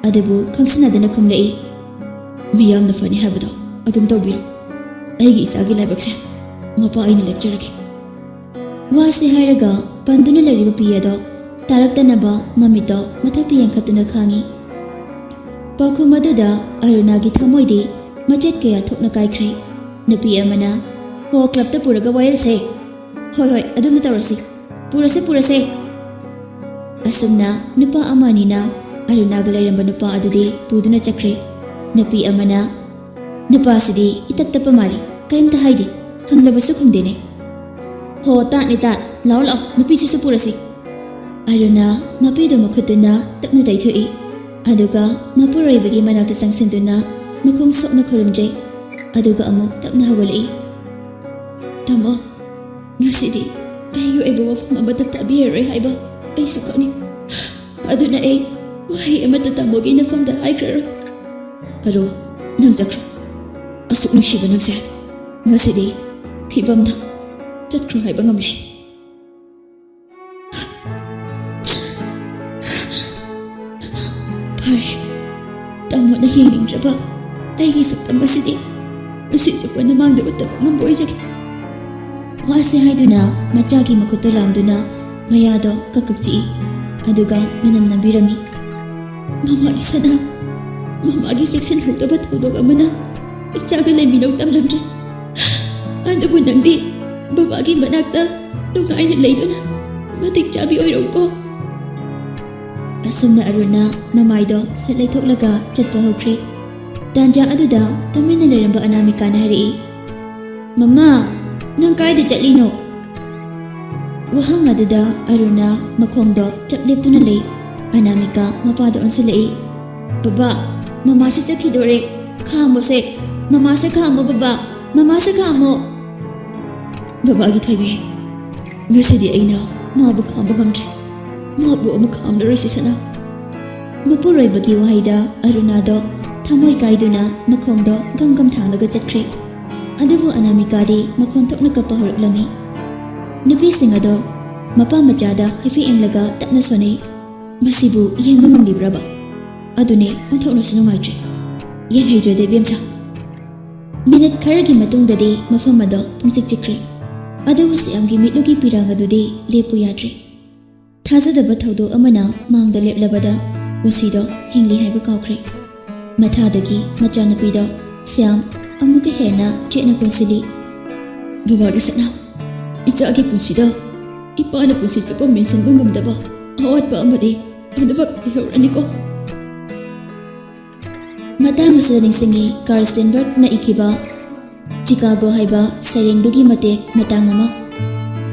ꯑꯗꯨꯕꯨ ꯈꯪꯁꯤꯟꯅꯗꯅ ꯈꯨꯝꯂꯛꯏ, "ꯃꯤꯌꯥꯝꯅ ꯐꯅꯤ ꯍꯥꯏꯕꯗꯣ ꯑꯗꯨꯝ ꯇꯧꯕꯤꯔꯣ꯫ ꯑꯩꯒꯤ ꯏꯆꯥꯒꯤ ꯂꯥꯏꯕꯛꯁꯦ ꯃꯄꯥ ꯑꯩꯅ ꯂꯦꯞꯆꯔꯒꯦ꯫" ꯋꯥꯁꯦ ꯍꯥꯏꯔꯒ ꯄꯟꯗꯨꯅ ꯂꯩꯔꯤꯕ ꯄꯤ ꯑꯗꯣ ꯇꯥꯔꯛꯇꯅꯕ ꯃꯃꯤꯠꯇꯣ ꯃꯊꯛꯇ ꯌꯦꯡꯈꯠꯇꯨꯅ ꯈꯥꯡꯏ꯫ ꯄꯥꯎꯈꯨꯝ ꯑꯗꯨꯗ ꯑꯔꯨꯅꯥꯒꯤ ꯊꯃꯣꯏꯗꯤ ꯃꯆꯦꯠ ꯀꯌꯥ ꯊꯣꯛꯅ ꯀꯥꯏꯈ꯭ꯔꯦ꯫ ꯅꯨꯄꯤ ꯑꯃꯅ, "ꯍꯣ, ꯀ꯭ꯂꯕꯇ ꯄꯨꯔꯒ ꯋꯥꯌꯦꯜꯁꯦ꯫" "ꯍꯣꯏ, ꯍꯣꯏ, ꯑꯗꯨꯝꯅ ꯇꯧꯔꯁꯤ꯫" "ꯄꯨꯔꯁꯦ, ꯄꯨꯔꯁꯦ"꯫ ꯑꯁꯨꯝꯅ ꯅꯨꯄꯥ ꯑꯃ ꯑꯅꯤꯅ ꯑꯔꯨꯅꯥꯒ ꯂꯩꯔꯝꯕ ꯅꯨꯄꯥ ꯑꯗꯨꯗꯤ ꯄꯨꯗꯨꯅ ꯆꯠꯈ꯭ꯔꯦ꯫ ꯅꯨꯄꯤ ꯑꯃꯅ, "ꯅꯨꯄꯥꯁꯤꯗꯤ ꯏꯇꯞ ꯇꯞꯄ ꯃꯥꯜꯂꯤ, ꯀꯔꯤꯝꯇ ꯍꯥꯏꯗꯦ, ꯍꯪꯂꯕꯁꯨ ꯈꯨꯝꯗꯦꯅꯦ꯫ ꯍꯣ, ꯇꯥꯠꯅꯦ ꯇꯥꯠ, ꯂꯥꯛꯑꯣ ꯂꯥꯛꯑꯣ, ꯅꯨꯄꯤꯁꯤꯁꯨ ꯄꯨꯔꯁꯤ"꯫ ꯑꯔꯨꯅꯥ ꯃꯄꯤꯗꯣ ꯃꯈꯨꯠꯇꯨꯅ ꯇꯞꯅ ꯇꯩꯊꯣꯛꯏ, ꯑꯗꯨꯒ ꯃꯄꯨꯔꯣꯏꯕꯒꯤ ꯃꯅꯥꯛꯇ ꯆꯪꯁꯤꯟꯗꯨꯅ ꯃꯈꯣꯡ ꯁꯣꯛꯅ ꯈꯨꯔꯨꯝꯖꯩ, ꯑꯗꯨꯒ ꯑꯃꯨꯛ ꯇꯞꯅ ꯍꯧꯒꯠꯂꯛꯏ꯫ "ꯇꯥꯃꯣ, ꯉꯁꯤꯗꯤ ꯑꯩꯒꯤ ꯑꯣꯏꯕ ꯋꯥꯐꯝ ꯑꯃꯠꯇ ꯇꯥꯕꯤꯔꯔꯣꯏ ꯍꯥꯏꯕ ꯑꯩꯁꯨ ꯈꯪꯏ꯫ ꯑꯗꯨꯅ ꯑꯩ ꯋꯥꯍꯩ ꯑꯃꯠꯇ ꯇꯥꯃꯣꯒꯤ ꯅꯐꯝꯗ ꯍꯥꯏꯈ꯭ꯔꯔꯣꯏ"꯫ "ꯑꯔꯨ, ꯅꯪ ꯆꯠꯈ꯭ꯔꯣ꯫ ꯑꯁꯨꯛ ꯅꯨꯡꯁꯤꯕ ꯅꯪꯁꯦ ꯉꯁꯤꯗꯤ ꯐꯤꯕꯝꯗ ꯆꯠꯈ꯭ꯔꯣ ꯍꯥꯏꯕ ꯉꯝꯂꯦ"꯫ "ꯐꯔꯦ, ꯇꯥꯃꯣꯅ ꯌꯦꯡꯅꯤꯡꯗ꯭ꯔꯕ ꯑꯩꯒꯤ ꯁꯛꯇꯝ ꯑꯁꯤꯗꯤ ꯉꯁꯤ ꯆꯨꯞꯄ ꯅꯃꯥꯡꯗ ꯎꯠꯇꯕ ꯉꯝꯕ ꯑꯣꯏꯖꯒꯦ"꯫ ꯋꯥꯁꯦ ꯍꯥꯏꯗꯨꯅ ꯃꯆꯥꯒꯤ ꯃꯈꯨꯠꯇ ꯂꯥꯝꯗꯨꯅ ꯃꯌꯥꯗꯣ ꯀꯛ ꯀꯛ ꯆꯤꯛꯏ, ꯑꯗꯨꯒ ꯃꯅꯝ ꯅꯝꯕꯤꯔꯝꯃꯤ꯫ "ꯃꯃꯥꯒꯤ ꯁꯅꯥ, ꯃꯃꯥꯒꯤ ꯆꯦꯛꯁꯤꯟꯍꯧꯗꯕ ꯊꯧꯗꯣꯛ ꯑꯃꯅ ꯏꯆꯥꯒ ꯂꯩꯃꯤꯟꯅꯧ ꯇꯝꯂꯝꯗ꯭ꯔꯦ꯫ ꯑꯗꯨꯕꯨ ꯅꯪꯗꯤ ꯕꯕꯥꯒꯤ ꯃꯅꯥꯛꯇ ꯅꯨꯡꯉꯥꯏꯅ ꯂꯩꯗꯨꯅ ꯃꯇꯤꯛ ꯆꯥꯕꯤ ꯑꯣꯏꯔꯧꯀꯣ"꯫ ꯑꯁꯨꯝꯅ ꯑꯔꯨꯅꯥ ꯃꯃꯥꯏꯗꯣ ꯁꯠ ꯂꯩꯊꯣꯛꯂꯒ ꯆꯠꯄ ꯍꯧꯈ꯭ꯔꯦ꯫ ꯇꯥꯟꯖꯥ ꯑꯗꯨꯗ ꯇꯨꯃꯤꯟꯅ ꯂꯩꯔꯝꯕ ꯑꯅꯥꯃꯤꯀꯥꯅ ꯍꯥꯏꯔꯛꯏ, "ꯃꯃꯥ, ꯅꯪ ꯀꯥꯏꯗ ꯆꯠꯂꯤꯅꯣ?" ꯋꯥꯍꯪ ꯑꯗꯨꯗ ꯑꯔꯨꯅꯥ ꯃꯈꯣꯡꯗꯣ ꯆꯞ ꯂꯦꯞꯇꯨꯅ ꯂꯩ꯫ ꯑꯅꯥꯃꯤꯀꯥ ꯃꯄꯥꯗ ꯑꯣꯟꯁꯤꯜꯂꯛꯏ꯫ "ꯕꯕꯥ, ꯃꯃꯥꯁꯦ ꯆꯠꯈꯤꯗꯣꯔꯦ꯫ ꯈꯥꯝꯃꯣꯁꯦ꯫ ꯃꯃꯥꯁꯦ ꯈꯥꯝꯃꯣ ꯕꯕꯥ꯫ ꯃꯃꯥꯁꯦ ꯈꯥꯝꯃꯣ"꯫ "ꯕꯕꯥꯒꯤ ꯊꯣꯏꯕꯤ, ꯉꯁꯤꯗꯤ ꯑꯩꯅ ꯃꯥꯕꯨ ꯈꯥꯝꯕ ꯉꯝꯗ꯭ꯔꯦ꯫ ꯃꯥꯕꯨ ꯑꯃꯨꯛ ꯈꯥꯝꯂꯔꯣꯏꯁꯤ ꯁꯅꯥ"꯫ ꯃꯄꯨꯔꯣꯏꯕꯒꯤ ꯋꯥꯍꯩꯗ ꯑꯔꯨꯅꯥꯗꯣ ꯊꯃꯣꯏ ꯀꯥꯏꯗꯨꯅ ꯃꯈꯣꯡꯗꯣ ꯒꯝ ꯒꯝ ꯊꯥꯡꯂꯒ ꯆꯠꯈ꯭ꯔꯦ꯫ ꯑꯗꯨꯕꯨ ꯑꯅꯥꯃꯤꯀꯥꯗꯤ ꯃꯈꯣꯟ ꯊꯣꯛꯅ ꯀꯞꯄ ꯍꯧꯔꯛꯂꯝꯃꯤ꯫ ꯅꯨꯄꯤꯁꯤꯡ ꯑꯗꯣ ꯃꯄꯥ ꯃꯆꯥꯗ ꯍꯥꯏꯐꯦꯠ ꯌꯦꯡꯂꯒ ꯇꯞꯅ ꯁꯣꯟꯅꯩ꯫ "ꯃꯁꯤꯕꯨ ꯌꯦꯡꯕ ꯉꯝꯂꯤꯕ꯭ꯔꯕ? ꯑꯗꯨꯅꯦ, ꯑꯣꯟꯊꯣꯛꯅꯁꯨ ꯅꯨꯡꯉꯥꯏꯇ꯭ꯔꯦ꯫ ꯌꯦꯡꯍꯩꯗ꯭ꯔꯦꯗ ꯏꯕꯦꯝꯆꯥ"꯫ ꯃꯤꯅꯠ ꯈꯔꯒꯤ ꯃꯇꯨꯡꯗꯗꯤ ꯃꯐꯝ ꯑꯗꯣ ꯄꯨꯡꯆꯤꯛ ꯆꯤꯛꯈ꯭ꯔꯦ꯫ ꯑꯗꯨꯕꯨ ꯁ꯭ꯌꯥꯝꯒꯤ ꯃꯤꯠꯂꯨꯒꯤ ꯄꯤꯔꯥꯡ ꯑꯗꯨꯗꯤ ꯂꯦꯞꯄꯨ ꯌꯥꯗ꯭ꯔꯦ꯫ ꯊꯥꯖꯗꯕ ꯊꯧꯗꯣꯛ ꯑꯃꯅ ꯃꯥꯡꯗ ꯂꯦꯞꯂꯕꯗ ꯄꯨꯟꯁꯤꯗꯣ ꯍꯤꯡꯂꯤ ꯍꯥꯏꯕ ꯀꯥꯎꯈ꯭ꯔꯦ꯫ ꯃꯊꯥꯗꯒꯤ ꯃꯆꯥꯅꯨꯄꯤꯗꯣ ꯁ꯭ꯌꯥꯝ ꯑꯃꯨꯛꯀ ꯍꯦꯟꯅ ꯆꯦꯠꯅ ꯀꯣꯟꯁꯤꯜꯂꯤ꯫ "ꯕꯕꯥꯒꯤ ꯁꯅꯥ, ꯏꯆꯥꯒꯤ ꯄꯨꯟꯁꯤꯗ ꯏꯄꯥꯅ ꯄꯨꯟꯁꯤ ꯆꯨꯞꯄ ꯃꯦꯟꯁꯤꯟꯕ ꯉꯝꯗꯕ ꯑꯋꯥꯠꯄ ꯑꯃꯗꯤ ꯑꯗꯨꯃꯛ ꯂꯩꯍꯧꯔꯅꯤꯀꯣ꯫ ꯃꯇꯥꯡ ꯑꯁꯤꯗ ꯅꯤꯡꯁꯤꯡꯉꯤ ꯀꯥꯔꯜ ꯁ꯭ꯇꯦꯟꯕꯔꯒꯅ ꯏꯈꯤꯕ ꯆꯤꯀꯥꯒꯣ ꯍꯥꯏꯕ ꯁꯩꯔꯦꯡꯗꯨꯒꯤ ꯃꯇꯦꯛ ꯃꯇꯥꯡ ꯑꯃ꯫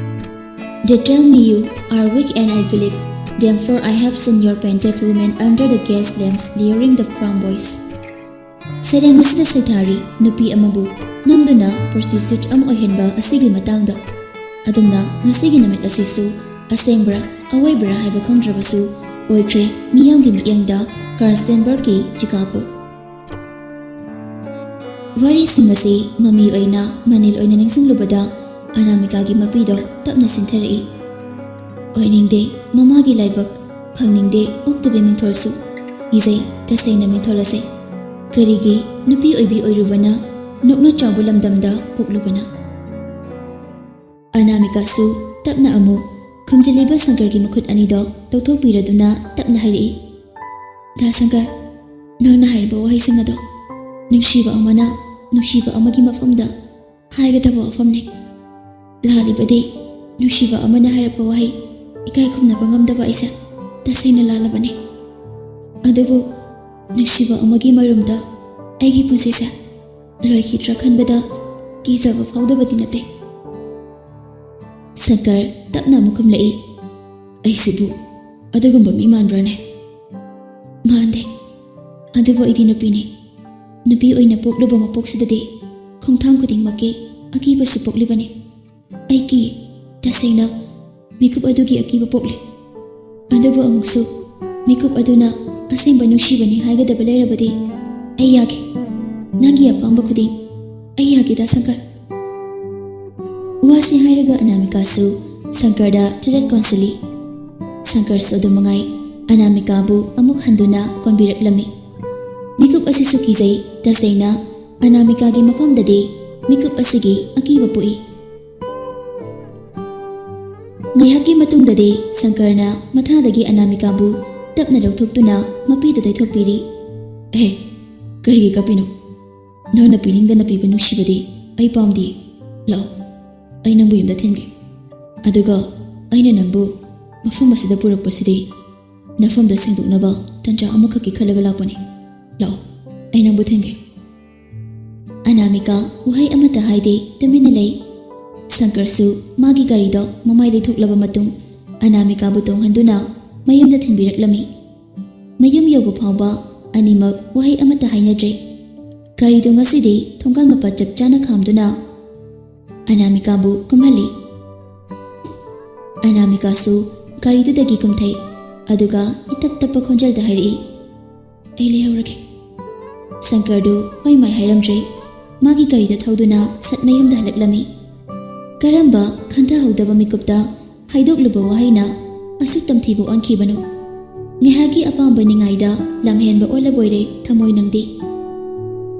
They tell me you are weak and I believe. Therefore I have seen your painted woman under the gas lamps luring the framboys. ꯁꯩꯔꯦꯡ ꯑꯁꯤꯗ ꯁꯩꯊꯥꯔꯤ ꯅꯨꯄꯤ ꯑꯃꯕꯨ ꯅꯝꯗꯨꯅ prostitute ꯑꯃ ꯑꯣꯏꯍꯟꯕ ꯑꯁꯤꯒꯤ ꯃꯇꯥꯡꯗ꯫ ꯑꯗꯨꯝꯅ ꯉꯁꯤꯒꯤ ꯅꯨꯃꯤꯠ ꯑꯁꯤꯁꯨ ꯑꯁꯦꯡꯕ꯭ꯔꯥ ꯑꯋꯣꯏꯕ꯭ꯔꯥ ꯍꯥꯏꯕ ꯈꯪꯗ꯭ꯔꯕꯁꯨ ꯑꯣꯏꯈ꯭ꯔꯦ ꯃꯤꯌꯥꯝꯒꯤ ꯃꯤꯠꯌꯦꯡꯗ ꯀꯥꯔꯜ ꯁ꯭ꯇꯦꯟꯕꯔꯒꯀꯤ ꯆꯤꯀꯥꯒꯣ꯫ ꯋꯥꯔꯤꯁꯤꯡ ꯑꯁꯤ ꯃꯃꯤ ꯑꯣꯏꯅ ꯃꯅꯤꯜ ꯑꯣꯏꯅ ꯅꯤꯡꯁꯤꯡꯂꯨꯕꯗ ꯑꯅꯥꯃꯤꯀꯥꯒꯤ ꯃꯄꯤꯗꯣ ꯇꯞꯅ ꯁꯤꯟꯊꯔꯛꯏ꯫ ꯑꯣꯏꯅꯤꯡꯗꯦ ꯃꯃꯥꯒꯤ ꯂꯥꯏꯕꯛ, ꯐꯪꯅꯤꯡꯗꯦ ꯑꯣꯛꯇꯕꯤ ꯃꯤꯡꯊꯣꯜꯁꯨ꯫ ꯀꯤꯖꯩ ꯇꯁꯦꯡꯅ ꯃꯤꯡꯊꯣꯜ ꯑꯁꯦ꯫ ꯀꯔꯤꯒꯤ ꯅꯨꯄꯤ ꯑꯣꯏꯕꯤ ꯑꯣꯏꯔꯨꯕꯅ, ꯅꯣꯛꯅ ꯆꯥꯎꯕ ꯂꯝꯗꯝꯗ ꯄꯣꯛꯂꯨꯕꯅ? ꯑꯅꯥꯃꯤꯀꯥꯁꯨ ꯇꯞꯅ ꯑꯃꯨꯛ ꯈꯨꯝꯖꯤꯜꯂꯤꯕ ꯁꯪꯀꯔꯒꯤ ꯃꯈꯨꯠ ꯑꯅꯤꯗꯣ ꯂꯧꯊꯣꯛꯄꯤꯔꯗꯨꯅ ꯇꯞꯅ ꯍꯥꯏꯔꯛꯏ, "ꯗꯥ ꯁꯪꯀꯔ, ꯅꯪꯅ ꯍꯥꯏꯔꯤꯕ ꯋꯥꯍꯩꯁꯤꯡ ꯑꯗꯣ ꯅꯨꯡꯁꯤꯕ ꯑꯃꯅ ꯅꯨꯡꯁꯤꯕ ꯑꯃꯒꯤ ꯃꯐꯝꯗ ꯍꯥꯏꯒꯗꯕ ꯋꯥꯐꯝꯅꯤ꯫ ꯂꯥꯜꯂꯤꯕꯗꯤ ꯅꯨꯡꯁꯤꯕ ꯑꯃꯅ ꯍꯥꯏꯔꯛꯄ ꯋꯥꯍꯩ ꯏꯀꯥꯏ ꯈꯨꯝꯅꯕ ꯉꯝꯗꯕ ꯑꯩꯁꯦ ꯇꯁꯦꯡꯅ ꯂꯥꯜꯂꯕꯅꯤ꯫ ꯑꯗꯨꯕꯨ ꯅꯨꯡꯁꯤꯕ ꯑꯃꯒꯤ ꯃꯔꯨꯝꯗ ꯑꯩꯒꯤ ꯄꯨꯟꯁꯤꯁꯦ ꯂꯣꯏꯈꯤꯗ꯭ꯔꯥ ꯈꯟꯕꯗ ꯀꯤꯖꯕ ꯐꯥꯎꯗꯕꯗꯤ ꯅꯠꯇꯦ꯫" ꯁꯪꯀꯔ ꯇꯞꯅ ꯑꯃꯨꯛ ꯈꯨꯝꯂꯛꯏ, "ꯑꯩꯁꯤꯕꯨ ꯑꯗꯨꯒꯨꯝꯕ ꯃꯤ ꯃꯥꯟꯕ꯭ꯔꯥꯅꯦ? ꯃꯥꯟꯗꯦ꯫ ꯑꯗꯨꯕꯨ ꯑꯩꯗꯤ ꯅꯨꯄꯤꯅꯤ꯫ ꯅꯨꯄꯤ ꯑꯣꯏꯅ ꯄꯣꯛꯂꯨꯕ ꯃꯄꯣꯛꯁꯤꯗꯗꯤ ꯈꯣꯡꯊꯥꯡ ꯈꯨꯗꯤꯡꯃꯛꯀꯤ ꯑꯀꯤꯕꯁꯨ ꯄꯣꯛꯂꯤꯕꯅꯤ꯫ ꯑꯩ ꯀꯤ, ꯇꯁꯦꯡꯅ ꯃꯤꯀꯨꯞ ꯑꯗꯨꯒꯤ ꯑꯀꯤꯕ ꯄꯣꯛꯂꯤ꯫ ꯑꯗꯨꯕꯨ ꯑꯃꯨꯛꯁꯨ ꯃꯤꯀꯨꯞ ꯑꯗꯨꯅ ꯑꯁꯦꯡꯕ ꯅꯨꯡꯁꯤꯕꯅꯤ ꯍꯥꯏꯒꯗꯕ ꯂꯩꯔꯕꯗꯤ ꯑꯩ ꯌꯥꯒꯦ꯫ ꯅꯪꯒꯤ ꯑꯄꯥꯝꯕ ꯈꯨꯗꯤꯡ ꯑꯩ ꯌꯥꯒꯦ, ꯗꯥ ꯁꯪꯀꯔ꯫" ꯋꯥꯁꯤ ꯍꯥꯏꯔꯒ ꯑꯅꯥꯃꯤꯀꯥꯁꯨ ꯁꯪꯀꯔꯗ ꯆꯖꯠ ꯀꯣꯟꯁꯤꯜꯂꯤ꯫ ꯁꯪꯀꯔꯁꯨ ꯑꯗꯨ ꯃꯉꯥꯏ ꯑꯅꯥꯃꯤꯀꯥꯕꯨ ꯑꯃꯨꯛ ꯍꯟꯗꯨꯅ ꯀꯣꯟꯕꯤꯔꯛꯂꯝꯃꯤ꯫ ꯃꯤꯀꯨꯞ ꯑꯁꯤꯁꯨ ꯀꯤꯖꯩ꯫ ꯇꯁꯦꯡꯅ ꯑꯅꯥꯃꯤꯀꯥꯒꯤ ꯃꯐꯝꯗꯗꯤ ꯃꯤꯀꯨꯞ ꯑꯁꯤꯒꯤ ꯑꯀꯤꯕ ꯄꯣꯛꯏ꯫ ꯉꯥꯏꯍꯥꯛꯀꯤ ꯃꯇꯨꯡꯗꯗꯤ ꯁꯪꯀꯔꯅ ꯃꯊꯥꯗꯒꯤ ꯑꯅꯥꯃꯤꯀꯥꯕꯨ ꯇꯞꯅ ꯂꯧꯊꯣꯛꯇꯨꯅ ꯃꯄꯤꯗ ꯇꯩꯊꯣꯛꯄꯤꯔꯤ꯫ "ꯑꯦ, ꯀꯔꯤꯒꯤ ꯀꯞꯄꯤꯅꯣ? ꯅꯪꯅ ꯄꯤꯅꯤꯡꯗꯅ ꯄꯤꯕ ꯅꯨꯡꯁꯤꯕꯗꯤ ꯑꯩ ꯄꯥꯝꯗꯦ꯫ ꯂꯥꯛꯑꯣ, ꯑꯩ ꯅꯪꯕꯨ ꯌꯨꯝꯗ ꯊꯤꯟꯒꯦ꯫ ꯑꯗꯨꯒ ꯑꯩꯅ ꯅꯪꯕꯨ ꯃꯐꯝ ꯑꯁꯤꯗ ꯄꯨꯔꯛꯄꯁꯤꯗꯤ ꯅꯐꯝꯗ ꯁꯦꯡꯗꯣꯛꯅꯕ ꯇꯟꯖꯥ ꯑꯃꯈꯛꯀꯤ ꯈꯜꯂꯒ ꯂꯥꯛꯄꯅꯤ꯫ ꯂꯥꯛꯑꯣ, ꯑꯩ ꯅꯪꯕꯨ ꯊꯤꯟꯒꯦ꯫ ꯑꯅꯥꯃꯤꯀꯥ ꯋꯥꯍꯩ ꯑꯃꯠꯇ ꯍꯥꯏꯗꯦ, ꯇꯨꯃꯤꯟꯅ ꯂꯩ꯫ ꯁꯪꯀꯔꯁꯨ ꯃꯥꯒꯤ ꯒꯥꯔꯤꯗꯣ ꯃꯃꯥꯏ ꯂꯩꯊꯣꯛꯂꯕ ꯃꯇꯨꯡ ꯑꯅꯥꯃꯤꯀꯥꯕꯨ ꯇꯣꯡꯍꯟꯗꯨꯅ ꯃꯌꯨꯝꯗ ꯊꯤꯟꯕꯤꯔꯛꯂꯝꯃꯤ꯫ ꯃꯌꯨꯝ ꯌꯧꯕ ꯐꯥꯎꯕ ꯑꯅꯤꯃꯛ ꯋꯥꯍꯩ ꯑꯃꯠꯇ ꯍꯥꯏꯅꯗ꯭ꯔꯦ꯫ ꯒꯥꯔꯤꯗꯨ ꯉꯁꯤꯗꯤ ꯊꯣꯡꯒꯥꯜ ꯃꯄꯥ ꯆꯞ ꯆꯥꯅ ꯈꯥꯝꯗꯨꯅ ꯑꯅꯥꯃꯤꯀꯥꯕꯨ ꯀꯨꯝꯍꯜꯂꯤ꯫ ꯑꯅꯥꯃꯤꯀꯥꯁꯨ ꯒꯥꯔꯤꯗꯨꯗꯒꯤ ꯀꯨꯝꯊꯩ, ꯑꯗꯨꯒ ꯏꯇꯞ ꯇꯞꯄ ꯈꯣꯟꯖꯦꯜꯗ ꯍꯥꯏꯔꯛꯏ, "ꯑꯩ ꯂꯩꯍꯧꯔꯒꯦ꯫" ꯁꯪꯀꯔꯗꯨ ꯍꯣꯏ ꯃꯥꯏ ꯍꯥꯏꯔꯝꯗ꯭ꯔꯦ꯫ ꯃꯥꯒꯤ ꯒꯥꯔꯤꯗ ꯊꯧꯗꯨꯅ ꯁꯠ ꯃꯌꯨꯝꯗ ꯍꯜꯂꯛꯂꯝꯃꯤ꯫ ꯀꯔꯝꯕ ꯈꯟꯊꯍꯧꯗꯕ ꯃꯤꯀꯨꯞꯇ ꯍꯥꯏꯗꯣꯛꯂꯨꯕ ꯋꯥꯍꯩꯅ ꯑꯁꯨꯛ ꯇꯝꯊꯤꯕ ꯑꯣꯟꯈꯤꯕꯅꯣ? ꯉꯥꯏꯍꯥꯛꯀꯤ ꯑꯄꯥꯝꯕ ꯅꯤꯡꯉꯥꯏꯗ ꯂꯝꯍꯦꯟꯕ ꯑꯣꯜꯂꯕꯣꯏꯔꯦ ꯊꯃꯣꯏ ꯅꯪꯗꯤ꯫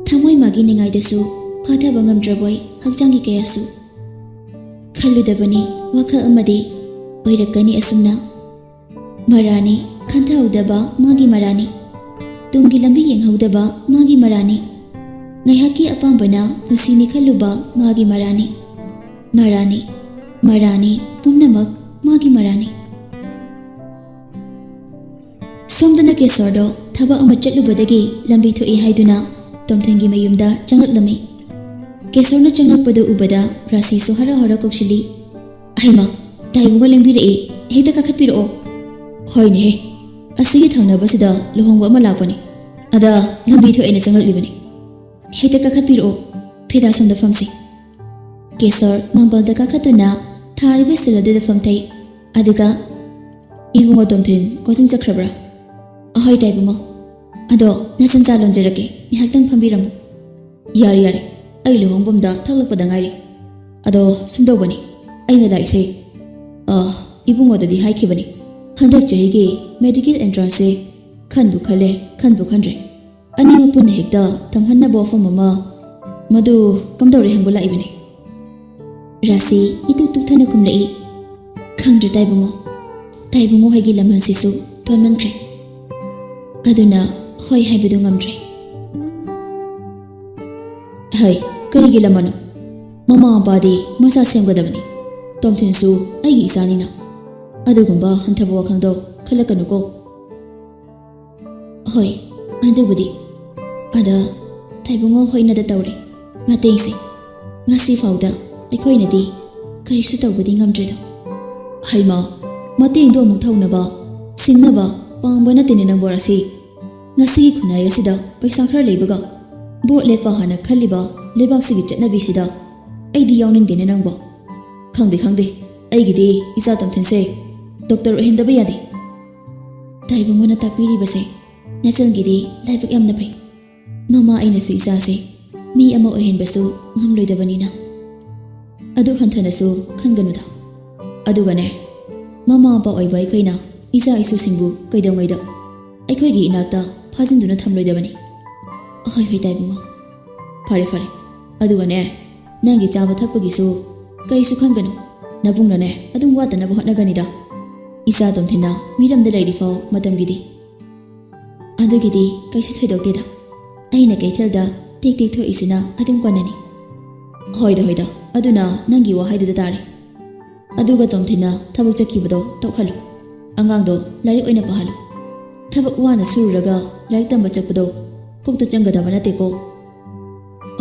ꯊꯃꯣꯏ ꯃꯥꯒꯤ ꯅꯤꯡꯉꯥꯏꯗꯁꯨ ꯐꯥꯊꯕ ꯉꯝꯗ꯭ꯔꯕꯣꯏ ꯍꯛꯆꯥꯡꯒꯤ ꯀꯌꯥꯁꯨ꯫ ꯈꯜꯂꯨꯗꯕꯅꯤ ꯋꯥꯈꯜ ꯑꯃꯗꯤ ꯑꯣꯏꯔꯛꯀꯅꯤ ꯑꯁꯨꯝꯅ꯫ ꯃꯔꯥꯅꯤ, ꯈꯟꯊꯍꯧꯗꯕ ꯃꯥꯒꯤ ꯃꯔꯥꯅꯤ꯫ ꯇꯨꯡꯒꯤ ꯂꯝꯕꯤ ꯌꯦꯡꯍꯧꯗꯕ ꯃꯥꯒꯤ ꯃꯔꯥꯅꯤ꯫ ꯉꯥꯏꯍꯥꯛꯀꯤ ꯑꯄꯥꯝꯕꯅ ꯄꯨꯟꯁꯤꯅꯤ ꯈꯜꯂꯨꯕ ꯃꯥꯒꯤ ꯃꯔꯥꯅꯤ꯫ ꯃꯔꯥꯅꯤ, ꯃꯔꯥꯅꯤ, ꯄꯨꯝꯅꯃꯛ ꯃꯥꯒꯤ ꯃꯔꯥꯅꯤ꯫ ꯁꯣꯝꯗꯅ ꯀꯦꯁꯣꯔꯗꯣ ꯊꯕꯛ ꯑꯃ ꯆꯠꯂꯨꯕꯗꯒꯤ ꯂꯝꯕꯤ ꯊꯣꯛꯏ ꯍꯥꯏꯗꯨꯅ ꯇꯣꯝꯊꯤꯟꯒꯤ ꯃꯌꯨꯝꯗ ꯆꯪꯂꯛꯂꯝꯃꯤ꯫ ꯀꯦꯁꯣꯔꯅ ꯆꯪꯂꯛꯄꯗꯨ ꯎꯕꯗ ꯔꯥꯁꯤꯁꯨ ꯍꯔꯥꯎ ꯍꯔꯥꯎ ꯀꯧꯁꯤꯜꯂꯤ, "ꯑꯍꯩꯃ, ꯇꯥꯏꯕꯨꯡꯒ ꯂꯦꯡꯕꯤꯔꯛꯏ, ꯍꯦꯛꯇ ꯀꯥꯈꯠꯄꯤꯔꯛꯑꯣ꯫" "ꯍꯣꯏꯅꯦꯍꯦ, ꯑꯁꯤꯒꯤ ꯊꯪꯅꯕꯁꯤꯗ ꯂꯨꯍꯣꯡꯕ ꯑꯃ ꯂꯥꯛꯄꯅꯤ, ꯑꯗ ꯂꯝꯕꯤ ꯊꯣꯛꯑꯦꯅ ꯆꯪꯂꯛꯂꯤꯕꯅꯤ꯫ ꯍꯦꯛꯇ ꯀꯥꯈꯠꯄꯤꯔꯛꯑꯣ, ꯐꯤꯗꯥ ꯁꯣꯝꯗ ꯐꯝꯁꯤ꯫" ꯀꯦꯁꯣꯔ ꯃꯥꯡꯒꯣꯜꯗ ꯀꯥꯈꯠꯇꯨꯅ ꯊꯥꯔꯤꯕ ꯁꯤꯜ ꯑꯗꯨꯗ ꯐꯝꯊꯩ꯫ ꯑꯗꯨꯒ, "ꯏꯕꯨꯡꯉꯣ ꯇꯣꯝꯊꯤꯟ ꯀꯣꯆꯤꯡ ꯆꯠꯈ꯭ꯔꯕ꯭ꯔꯥ?" "ꯑꯍꯣꯏ ꯇꯥꯏꯕꯨꯡꯉꯣ꯫ ꯑꯗꯣ ꯅꯆꯤꯟꯖꯥꯛ ꯂꯣꯟꯖꯔꯛꯀꯦ, ꯉꯥꯏꯍꯥꯛꯇꯪ ꯐꯝꯕꯤꯔꯝꯃꯨ꯫" "ꯌꯥꯔꯦ ꯌꯥꯔꯦ, ꯑꯩ ꯂꯨꯍꯣꯡꯐꯝꯗ ꯊꯣꯛꯂꯛꯄꯗ ꯉꯥꯏꯔꯤ꯫ ꯑꯗꯣ ꯁꯨꯝ ꯇꯧꯕꯅꯤ, ꯑꯩꯅ ꯂꯥꯛꯏꯁꯦ, ꯑ, ꯏꯕꯨꯡꯉꯣꯗꯗꯤ ꯍꯥꯏꯈꯤꯕꯅꯤ, ꯍꯟꯗꯛ ꯆꯍꯤꯒꯤ ꯃꯦꯗꯤꯀꯦꯜ ꯑꯦꯟꯇ꯭ꯔꯥꯟꯁꯁꯦ ꯈꯟꯕꯨ ꯈꯜꯂꯦ, ꯈꯟꯕꯨ ꯈꯟꯗ꯭ꯔꯦ꯫ ꯑꯅꯤꯃꯛ ꯄꯨꯟꯅ ꯍꯦꯛꯇ ꯇꯝꯍꯟꯅꯕ ꯋꯥꯐꯝ ꯑꯃ, ꯃꯗꯨ ꯀꯝꯗꯧꯔꯦ ꯍꯪꯕ ꯂꯥꯛꯏꯕꯅꯤ꯫" ꯔꯥꯁꯤ ꯏꯇꯨꯛ ꯇꯨꯛꯊꯅ ꯈꯨꯝꯂꯛꯏ, "ꯈꯪꯗ꯭ꯔꯦ ꯇꯥꯏꯕꯨꯡꯉꯣ, ꯇꯥꯏꯕꯨꯡꯉꯣ ꯍꯣꯏꯒꯤ ꯂꯃꯟꯁꯤꯁꯨ ꯊꯣꯟꯃꯟꯈ꯭ꯔꯦ꯫ ꯑꯗꯨꯅ ꯍꯣꯏ ꯍꯥꯏꯕꯗꯨ ꯉꯝꯗ꯭ꯔꯦ꯫" "ꯍꯩ, ꯀꯔꯤꯒꯤ ꯂꯃꯟꯅꯣ? ꯃꯃꯥ ꯃꯄꯥꯗꯤ ꯃꯆꯥ ꯁꯦꯝꯒꯗꯕꯅꯤ꯫ ꯇꯣꯝꯊꯤꯟꯁꯨ ꯑꯩꯒꯤ ꯏꯆꯥꯅꯤꯅ꯫ ꯑꯗꯨꯒꯨꯝꯕ ꯍꯟꯊꯕ ꯋꯥꯈꯜꯗꯣ ꯈꯜꯂꯛꯀꯅꯨꯀꯣ꯫ ꯍꯣꯏ, ꯑꯗꯨꯕꯨꯗꯤ꯫ ꯑꯗ ꯇꯥꯏꯕꯨꯡꯉꯣ ꯍꯣꯏꯅꯗ ꯇꯧꯔꯦ ꯃꯇꯦꯡꯁꯦ꯫ ꯉꯁꯤ ꯐꯥꯎꯗ ꯑꯩꯈꯣꯏꯅꯗꯤ ꯀꯔꯤꯁꯨ ꯇꯧꯕꯗꯤ ꯉꯝꯗ꯭ꯔꯦꯗꯣ꯫ ꯍꯩꯃꯥ, ꯃꯇꯦꯡꯗꯣ ꯑꯃꯨꯛ ꯊꯧꯅꯕ, ꯁꯤꯟꯅꯕ, ꯄꯥꯝꯕ ꯅꯠꯇꯦꯅꯦ ꯅꯪꯕꯣ ꯔꯥꯁꯤ꯫ ꯉꯁꯤꯒꯤ ꯈꯨꯟꯅꯥꯏ ꯑꯁꯤꯗ ꯄꯩꯁꯥ ꯈꯔ ꯂꯩꯕꯒ ꯚꯣꯠ ꯂꯦꯞꯄ ꯍꯥꯟꯅ ꯈꯜꯂꯤꯕ ꯂꯩꯕꯥꯛꯁꯤꯒꯤ ꯆꯠꯅꯕꯤꯁꯤꯗ ꯑꯩꯗꯤ ꯌꯥꯎꯅꯤꯡꯗꯦꯅꯦ ꯅꯪꯕꯣ꯫ ꯈꯪꯗꯦ, ꯈꯪꯗꯦ, ꯑꯩꯒꯤꯗꯤ ꯏꯆꯥ ꯇꯣꯝꯊꯤꯟꯁꯦ ꯗꯣꯛꯇꯔ ꯑꯣꯏꯍꯟꯗꯕ ꯌꯥꯗꯦ꯫ ꯇꯥꯏꯕꯨꯡꯉꯣꯅ ꯇꯥꯛꯄꯤꯔꯤꯕꯁꯦ ꯅꯆꯟꯒꯤꯗꯤ ꯂꯥꯏꯕꯛ ꯌꯥꯝꯅ ꯐꯩ꯫ ꯃꯃꯥ ꯑꯩꯅꯁꯨ ꯏꯆꯥꯁꯦ ꯃꯤ ꯑꯃ ꯑꯣꯏꯍꯟꯕꯁꯨ ꯉꯝꯂꯣꯏꯗꯕꯅꯤꯅ꯫ ꯑꯗꯨ ꯍꯟꯊꯅꯁꯨ ꯈꯟꯒꯅꯨꯗ꯫ ꯑꯗꯨꯒꯅꯦ, ꯃꯃꯥ ꯃꯄꯥ ꯑꯣꯏꯕ ꯑꯩꯈꯣꯏꯅ ꯏꯆꯥ ꯏꯁꯨꯁꯤꯡꯕꯨ ꯀꯩꯗꯧꯉꯩꯗ ꯑꯩꯈꯣꯏꯒꯤ ꯏꯅꯥꯛꯇ ꯐꯥꯖꯤꯟꯗꯨꯅ ꯊꯝꯂꯣꯏꯗꯕꯅꯤ꯫ ꯍꯣꯏ, ꯍꯣꯏ, ꯇꯥꯏꯕꯨꯡꯉꯣ꯫ ꯐꯔꯦ, ꯐꯔꯦ꯫ ꯑꯗꯨꯒꯅꯦ, ꯅꯪꯒꯤ ꯆꯥꯕ ꯊꯛꯄꯒꯤꯁꯨ ꯀꯔꯤꯁꯨ ꯈꯟꯒꯅꯨ꯫ ꯅꯕꯨꯡꯅꯅꯦ ꯑꯗꯨꯝ ꯋꯥꯠꯇꯅꯕ ꯍꯣꯠꯅꯒꯅꯤꯗ꯫ ꯏꯆꯥ ꯇꯣꯝꯊꯤꯟꯅ ꯃꯤꯔꯝꯗ ꯂꯩꯔꯤꯐꯥꯎ ꯃꯇꯝꯒꯤꯗꯤ꯫ ꯑꯗꯨꯒꯤꯗꯤ ꯀꯩꯁꯨ ꯊꯣꯏꯗꯣꯛꯇꯦꯗ꯫ ꯑꯩꯅ ꯀꯩꯊꯦꯜꯗ ꯇꯦꯛ ꯇꯦꯛ ꯊꯣꯛꯏꯁꯤꯅ ꯑꯗꯨꯝ ꯀꯣꯟꯅꯅꯤ꯫ ꯍꯣꯏꯗ, ꯍꯣꯏꯗ, ꯑꯗꯨꯅ ꯅꯪꯒꯤ ꯋꯥꯍꯩꯗꯨꯗ ꯇꯥꯔꯦ꯫ ꯑꯗꯨꯒ ꯇꯣꯝꯊꯤꯟꯅ ꯊꯕꯛ ꯆꯠꯈꯤꯕꯗꯣ ꯇꯣꯛꯍꯜꯂꯨ꯫ ꯑꯉꯥꯡꯗꯣ ꯂꯥꯏꯔꯤꯛ ꯑꯣꯏꯅ ꯄꯥꯍꯜꯂꯨ꯫ ꯊꯕꯛ ꯋꯥꯅ ꯁꯨꯔꯨꯔꯒ ꯂꯥꯏꯔꯤꯛ ꯇꯝꯕ ꯆꯠꯄꯗꯣ ꯀꯣꯛꯇ ꯆꯪꯒꯗꯕ ꯅꯠꯇꯦꯀꯣ꯫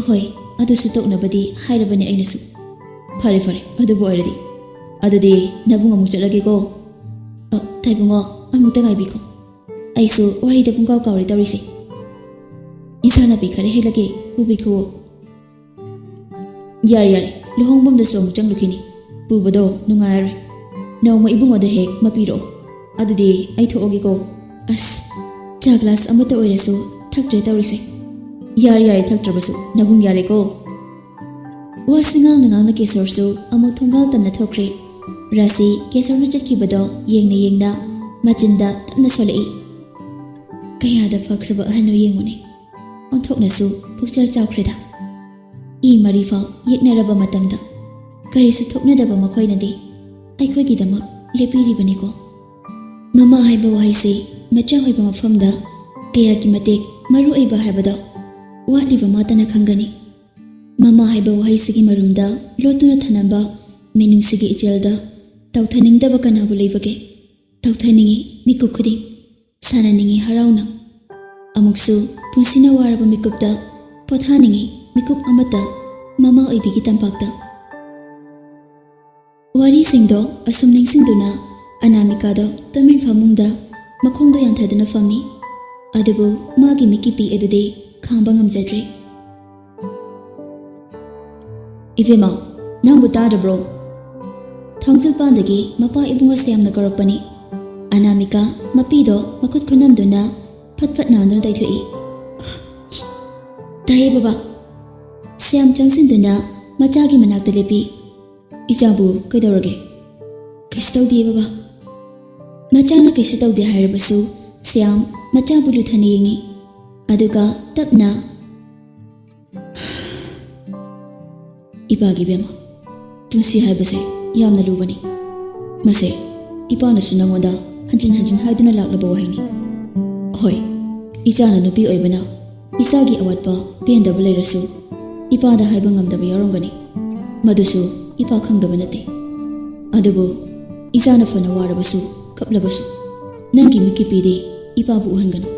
ꯍꯣꯏ, ꯑꯗꯨꯁꯨ ꯇꯣꯛꯅꯕꯗꯤ ꯍꯥꯏꯔꯕꯅꯦ ꯑꯩꯅꯁꯨ꯫ ꯐꯔꯦ, ꯐꯔꯦ, ꯑꯗꯨꯕꯨ ꯑꯣꯏꯔꯗꯤ꯫ ꯑꯗꯨꯗꯤ ꯅꯕꯨꯡ ꯑꯃꯨꯛ ꯆꯠꯂꯒꯦꯀꯣ꯫ ꯑ, ꯇꯥꯏꯕꯨꯡꯉꯣ, ꯑꯃꯨꯛꯇ ꯉꯥꯏꯕꯤꯈꯣ꯫ ꯑꯩꯁꯨ ꯋꯥꯔꯤꯗ ꯄꯨꯡꯀꯥꯎ ꯀꯥꯎꯔꯦ ꯇꯧꯔꯤꯁꯦ꯫ ꯏꯟꯁꯥꯡ ꯅꯥꯄꯤ ꯈꯔ ꯍꯦꯛꯂꯛꯀꯦ, ꯄꯨꯕꯤꯈꯨꯋꯣ꯫ ꯌꯥꯔꯦ, ꯌꯥꯔꯦ, ꯂꯨꯍꯣꯡꯐꯝꯗꯁꯨ ꯑꯃꯨꯛ ꯆꯪꯂꯨꯈꯤꯅꯤ꯫ ꯄꯨꯕꯗꯣ ꯅꯨꯡꯉꯥꯏꯔꯔꯣꯏ꯫ ꯅꯣꯡꯃ ꯏꯕꯨꯡꯉꯣꯗ ꯍꯦꯛ ꯃꯄꯤꯔꯛꯑꯣ꯫ ꯑꯗꯨꯗꯤ ꯑꯩ ꯊꯣꯛꯑꯒꯦꯀꯣ꯫ ꯑꯁ, ꯆꯥ ꯒ꯭ꯂꯥꯁ ꯑꯃꯠꯇ ꯑꯣꯏꯔꯁꯨ ꯊꯛꯇ꯭ꯔꯦ ꯇꯧꯔꯤꯁꯦ꯫ ꯌꯥꯔꯦ, ꯌꯥꯔꯦ, ꯊꯛꯇ꯭ꯔꯕꯁꯨ ꯅꯕꯨꯡ ꯌꯥꯔꯦꯀꯣ꯫ ꯋꯥꯁꯤ ꯉꯥꯡꯅ ꯉꯥꯡꯅ ꯀꯦꯁꯣꯔꯁꯨ ꯑꯃꯨꯛ ꯊꯣꯡꯒꯥꯜ ꯇꯝꯅ ꯊꯣꯛꯈ꯭ꯔꯦ꯫ ꯔꯥꯁꯤ ꯀꯦꯁꯣꯔꯅ ꯆꯠꯈꯤꯕꯗꯣ ꯌꯦꯡꯅ ꯌꯦꯡꯅ ꯃꯆꯤꯟꯗ ꯇꯞꯅ ꯁꯣꯜꯂꯛꯏ꯫ ꯀꯌꯥꯗ ꯐꯈ꯭ꯔꯕ ꯑꯍꯟꯅꯣ ꯌꯦꯡꯉꯨꯅꯦ꯫ ꯑꯣꯟꯊꯣꯛꯅꯁꯨ ꯄꯨꯛꯆꯦꯜ ꯆꯥꯎꯈ꯭ꯔꯦꯗ꯫ ꯏ ꯃꯔꯤ ꯐꯥꯎ ꯌꯦꯛꯅꯔꯕ ꯃꯇꯝꯗ ꯀꯔꯤꯁꯨ ꯊꯣꯛꯅꯗꯕ ꯃꯈꯣꯏꯅꯗꯤ ꯑꯩꯈꯣꯏꯒꯤꯗꯃꯛ ꯂꯦꯞꯄꯤꯔꯤꯕꯅꯤꯀꯣ꯫ ꯃꯃꯥ ꯍꯥꯏꯕ ꯋꯥꯍꯩꯁꯤ ꯃꯆꯥ ꯑꯣꯏꯕ ꯃꯐꯝꯗ ꯀꯌꯥꯒꯤ ꯃꯇꯤꯛ ꯃꯔꯨ ꯑꯣꯏꯕ ꯍꯥꯏꯕꯗꯣ ꯋꯥꯠꯂꯤꯕ ꯃꯥꯇꯅ ꯈꯪꯒꯅꯤ꯫ ꯃꯃꯥ ꯍꯥꯏꯕ ꯋꯥꯍꯩꯁꯤꯒꯤ ꯃꯔꯨꯝꯗ ꯂꯣꯠꯇꯨꯅ ꯊꯅꯝꯕ ꯃꯤꯅꯨꯡꯁꯤꯒꯤ ꯏꯆꯦꯜꯗ ꯇꯧꯊꯅꯤꯡꯗꯕ ꯀꯅꯥꯕꯨ ꯂꯩꯕꯒꯦ? ꯇꯧꯊꯅꯤꯡꯏ ꯃꯤꯀꯨꯞ ꯈꯨꯗꯤꯡ, ꯁꯥꯟꯅꯅꯤꯡꯏ ꯍꯔꯥꯎꯅ꯫ ꯑꯃꯨꯛꯁꯨ ꯄꯨꯟꯁꯤꯅ ꯋꯥꯔꯕ ꯃꯤꯀꯨꯞꯇ ꯄꯣꯊꯥꯅꯤꯡꯏ ꯃꯤꯀꯨꯞ ꯑꯃꯠꯇ, ꯃꯃꯥ ꯑꯣꯏꯕꯤꯒꯤ ꯇꯝꯄꯥꯛꯇ꯫ ꯋꯥꯔꯤꯁꯤꯡꯗꯣ ꯑꯁꯨꯝ ꯅꯤꯡꯁꯤꯡꯗꯨꯅ ꯑꯅꯥꯃꯤꯀꯥꯗꯣ ꯇꯨꯃꯤꯟ ꯐꯃꯨꯡꯗ ꯃꯈꯣꯡꯗꯣ ꯌꯥꯟꯊꯗꯨꯅ ꯐꯝꯃꯤ꯫ ꯑꯗꯨꯕꯨ ꯃꯥꯒꯤ ꯃꯤꯠꯀꯤꯄꯤ ꯑꯗꯨꯗꯤ ꯈꯥꯡꯕ ꯉꯝꯖꯗ꯭ꯔꯦ꯫ "ꯏꯕꯦꯝꯃ, ꯅꯪꯕꯨ ꯇꯥꯗ꯭ꯔꯕ꯭ꯔꯣ?" ꯊꯣꯡꯖꯤꯜꯄꯥꯟꯗꯒꯤ ꯃꯄꯥ ꯏꯕꯨꯡꯉꯣ ꯁ꯭ꯌꯥꯝꯅ ꯀꯧꯔꯛꯄꯅꯤ꯫ ꯑꯅꯥꯃꯤꯀꯥ ꯃꯄꯤꯗꯣ ꯃꯈꯨꯠ ꯈꯨꯅꯝꯗꯨꯅ ꯐꯠ ꯐꯠ ꯅꯥꯟꯗꯨꯅ ꯇꯩꯊꯣꯛꯏ꯫ "ꯇꯥꯏꯌꯦ ꯕꯕꯥ꯫" ꯁ꯭ꯌꯥꯝ ꯆꯪꯁꯤꯟꯗꯨꯅ ꯃꯆꯥꯒꯤ ꯃꯅꯥꯛꯇ ꯂꯦꯞꯄꯤ꯫ "ꯏꯆꯥꯕꯨ ꯀꯩꯗꯧꯔꯒꯦ?" "ꯀꯩꯁꯨ ꯇꯧꯗꯦ ꯕꯕꯥ꯫" ꯃꯆꯥꯅ ꯀꯩꯁꯨ ꯇꯧꯗꯦ ꯍꯥꯏꯔꯕꯁꯨ ꯁ꯭ꯌꯥꯝ ꯃꯆꯥꯕꯨ ꯂꯨꯊꯅ ꯌꯦꯡꯉꯤ꯫ ꯑꯗꯨꯒ ꯇꯞꯅ, "ꯏꯄꯥꯒꯤ ꯏꯕꯦꯝꯃ, ꯄꯨꯟꯁꯤ ꯍꯥꯏꯕꯁꯦ ꯌꯥꯝꯅ ꯂꯨꯕꯅꯤ꯫ ꯃꯁꯦ ꯏꯄꯥꯅꯁꯨ ꯅꯉꯣꯟꯗ ꯍꯟꯖꯤꯟ ꯍꯟꯖꯤꯟ ꯍꯥꯏꯗꯨꯅ ꯂꯥꯛꯂꯕ ꯋꯥꯍꯩꯅꯤ꯫ ꯍꯣꯏ, ꯏꯆꯥꯅ ꯅꯨꯄꯤ ꯑꯣꯏꯕꯅ ꯏꯆꯥꯒꯤ ꯑꯋꯥꯠꯄ ꯄꯦꯟꯗꯕ ꯂꯩꯔꯁꯨ ꯏꯄꯥꯗ ꯍꯥꯏꯕ ꯉꯝꯗꯕ ꯌꯥꯎꯔꯝꯒꯅꯤ꯫ ꯃꯗꯨꯁꯨ ꯏꯄꯥ ꯈꯪꯗꯕ ꯅꯠꯇꯦ꯫ ꯑꯗꯨꯕꯨ ꯏꯆꯥꯅ ꯐꯅ ꯋꯥꯔꯕꯁꯨ, ꯀꯞꯂꯕꯁꯨ, ꯅꯪꯒꯤ ꯃꯤꯠꯀꯤꯄꯤꯗꯤ ꯏꯄꯥꯕꯨ ꯎꯍꯟꯒꯅꯨ꯫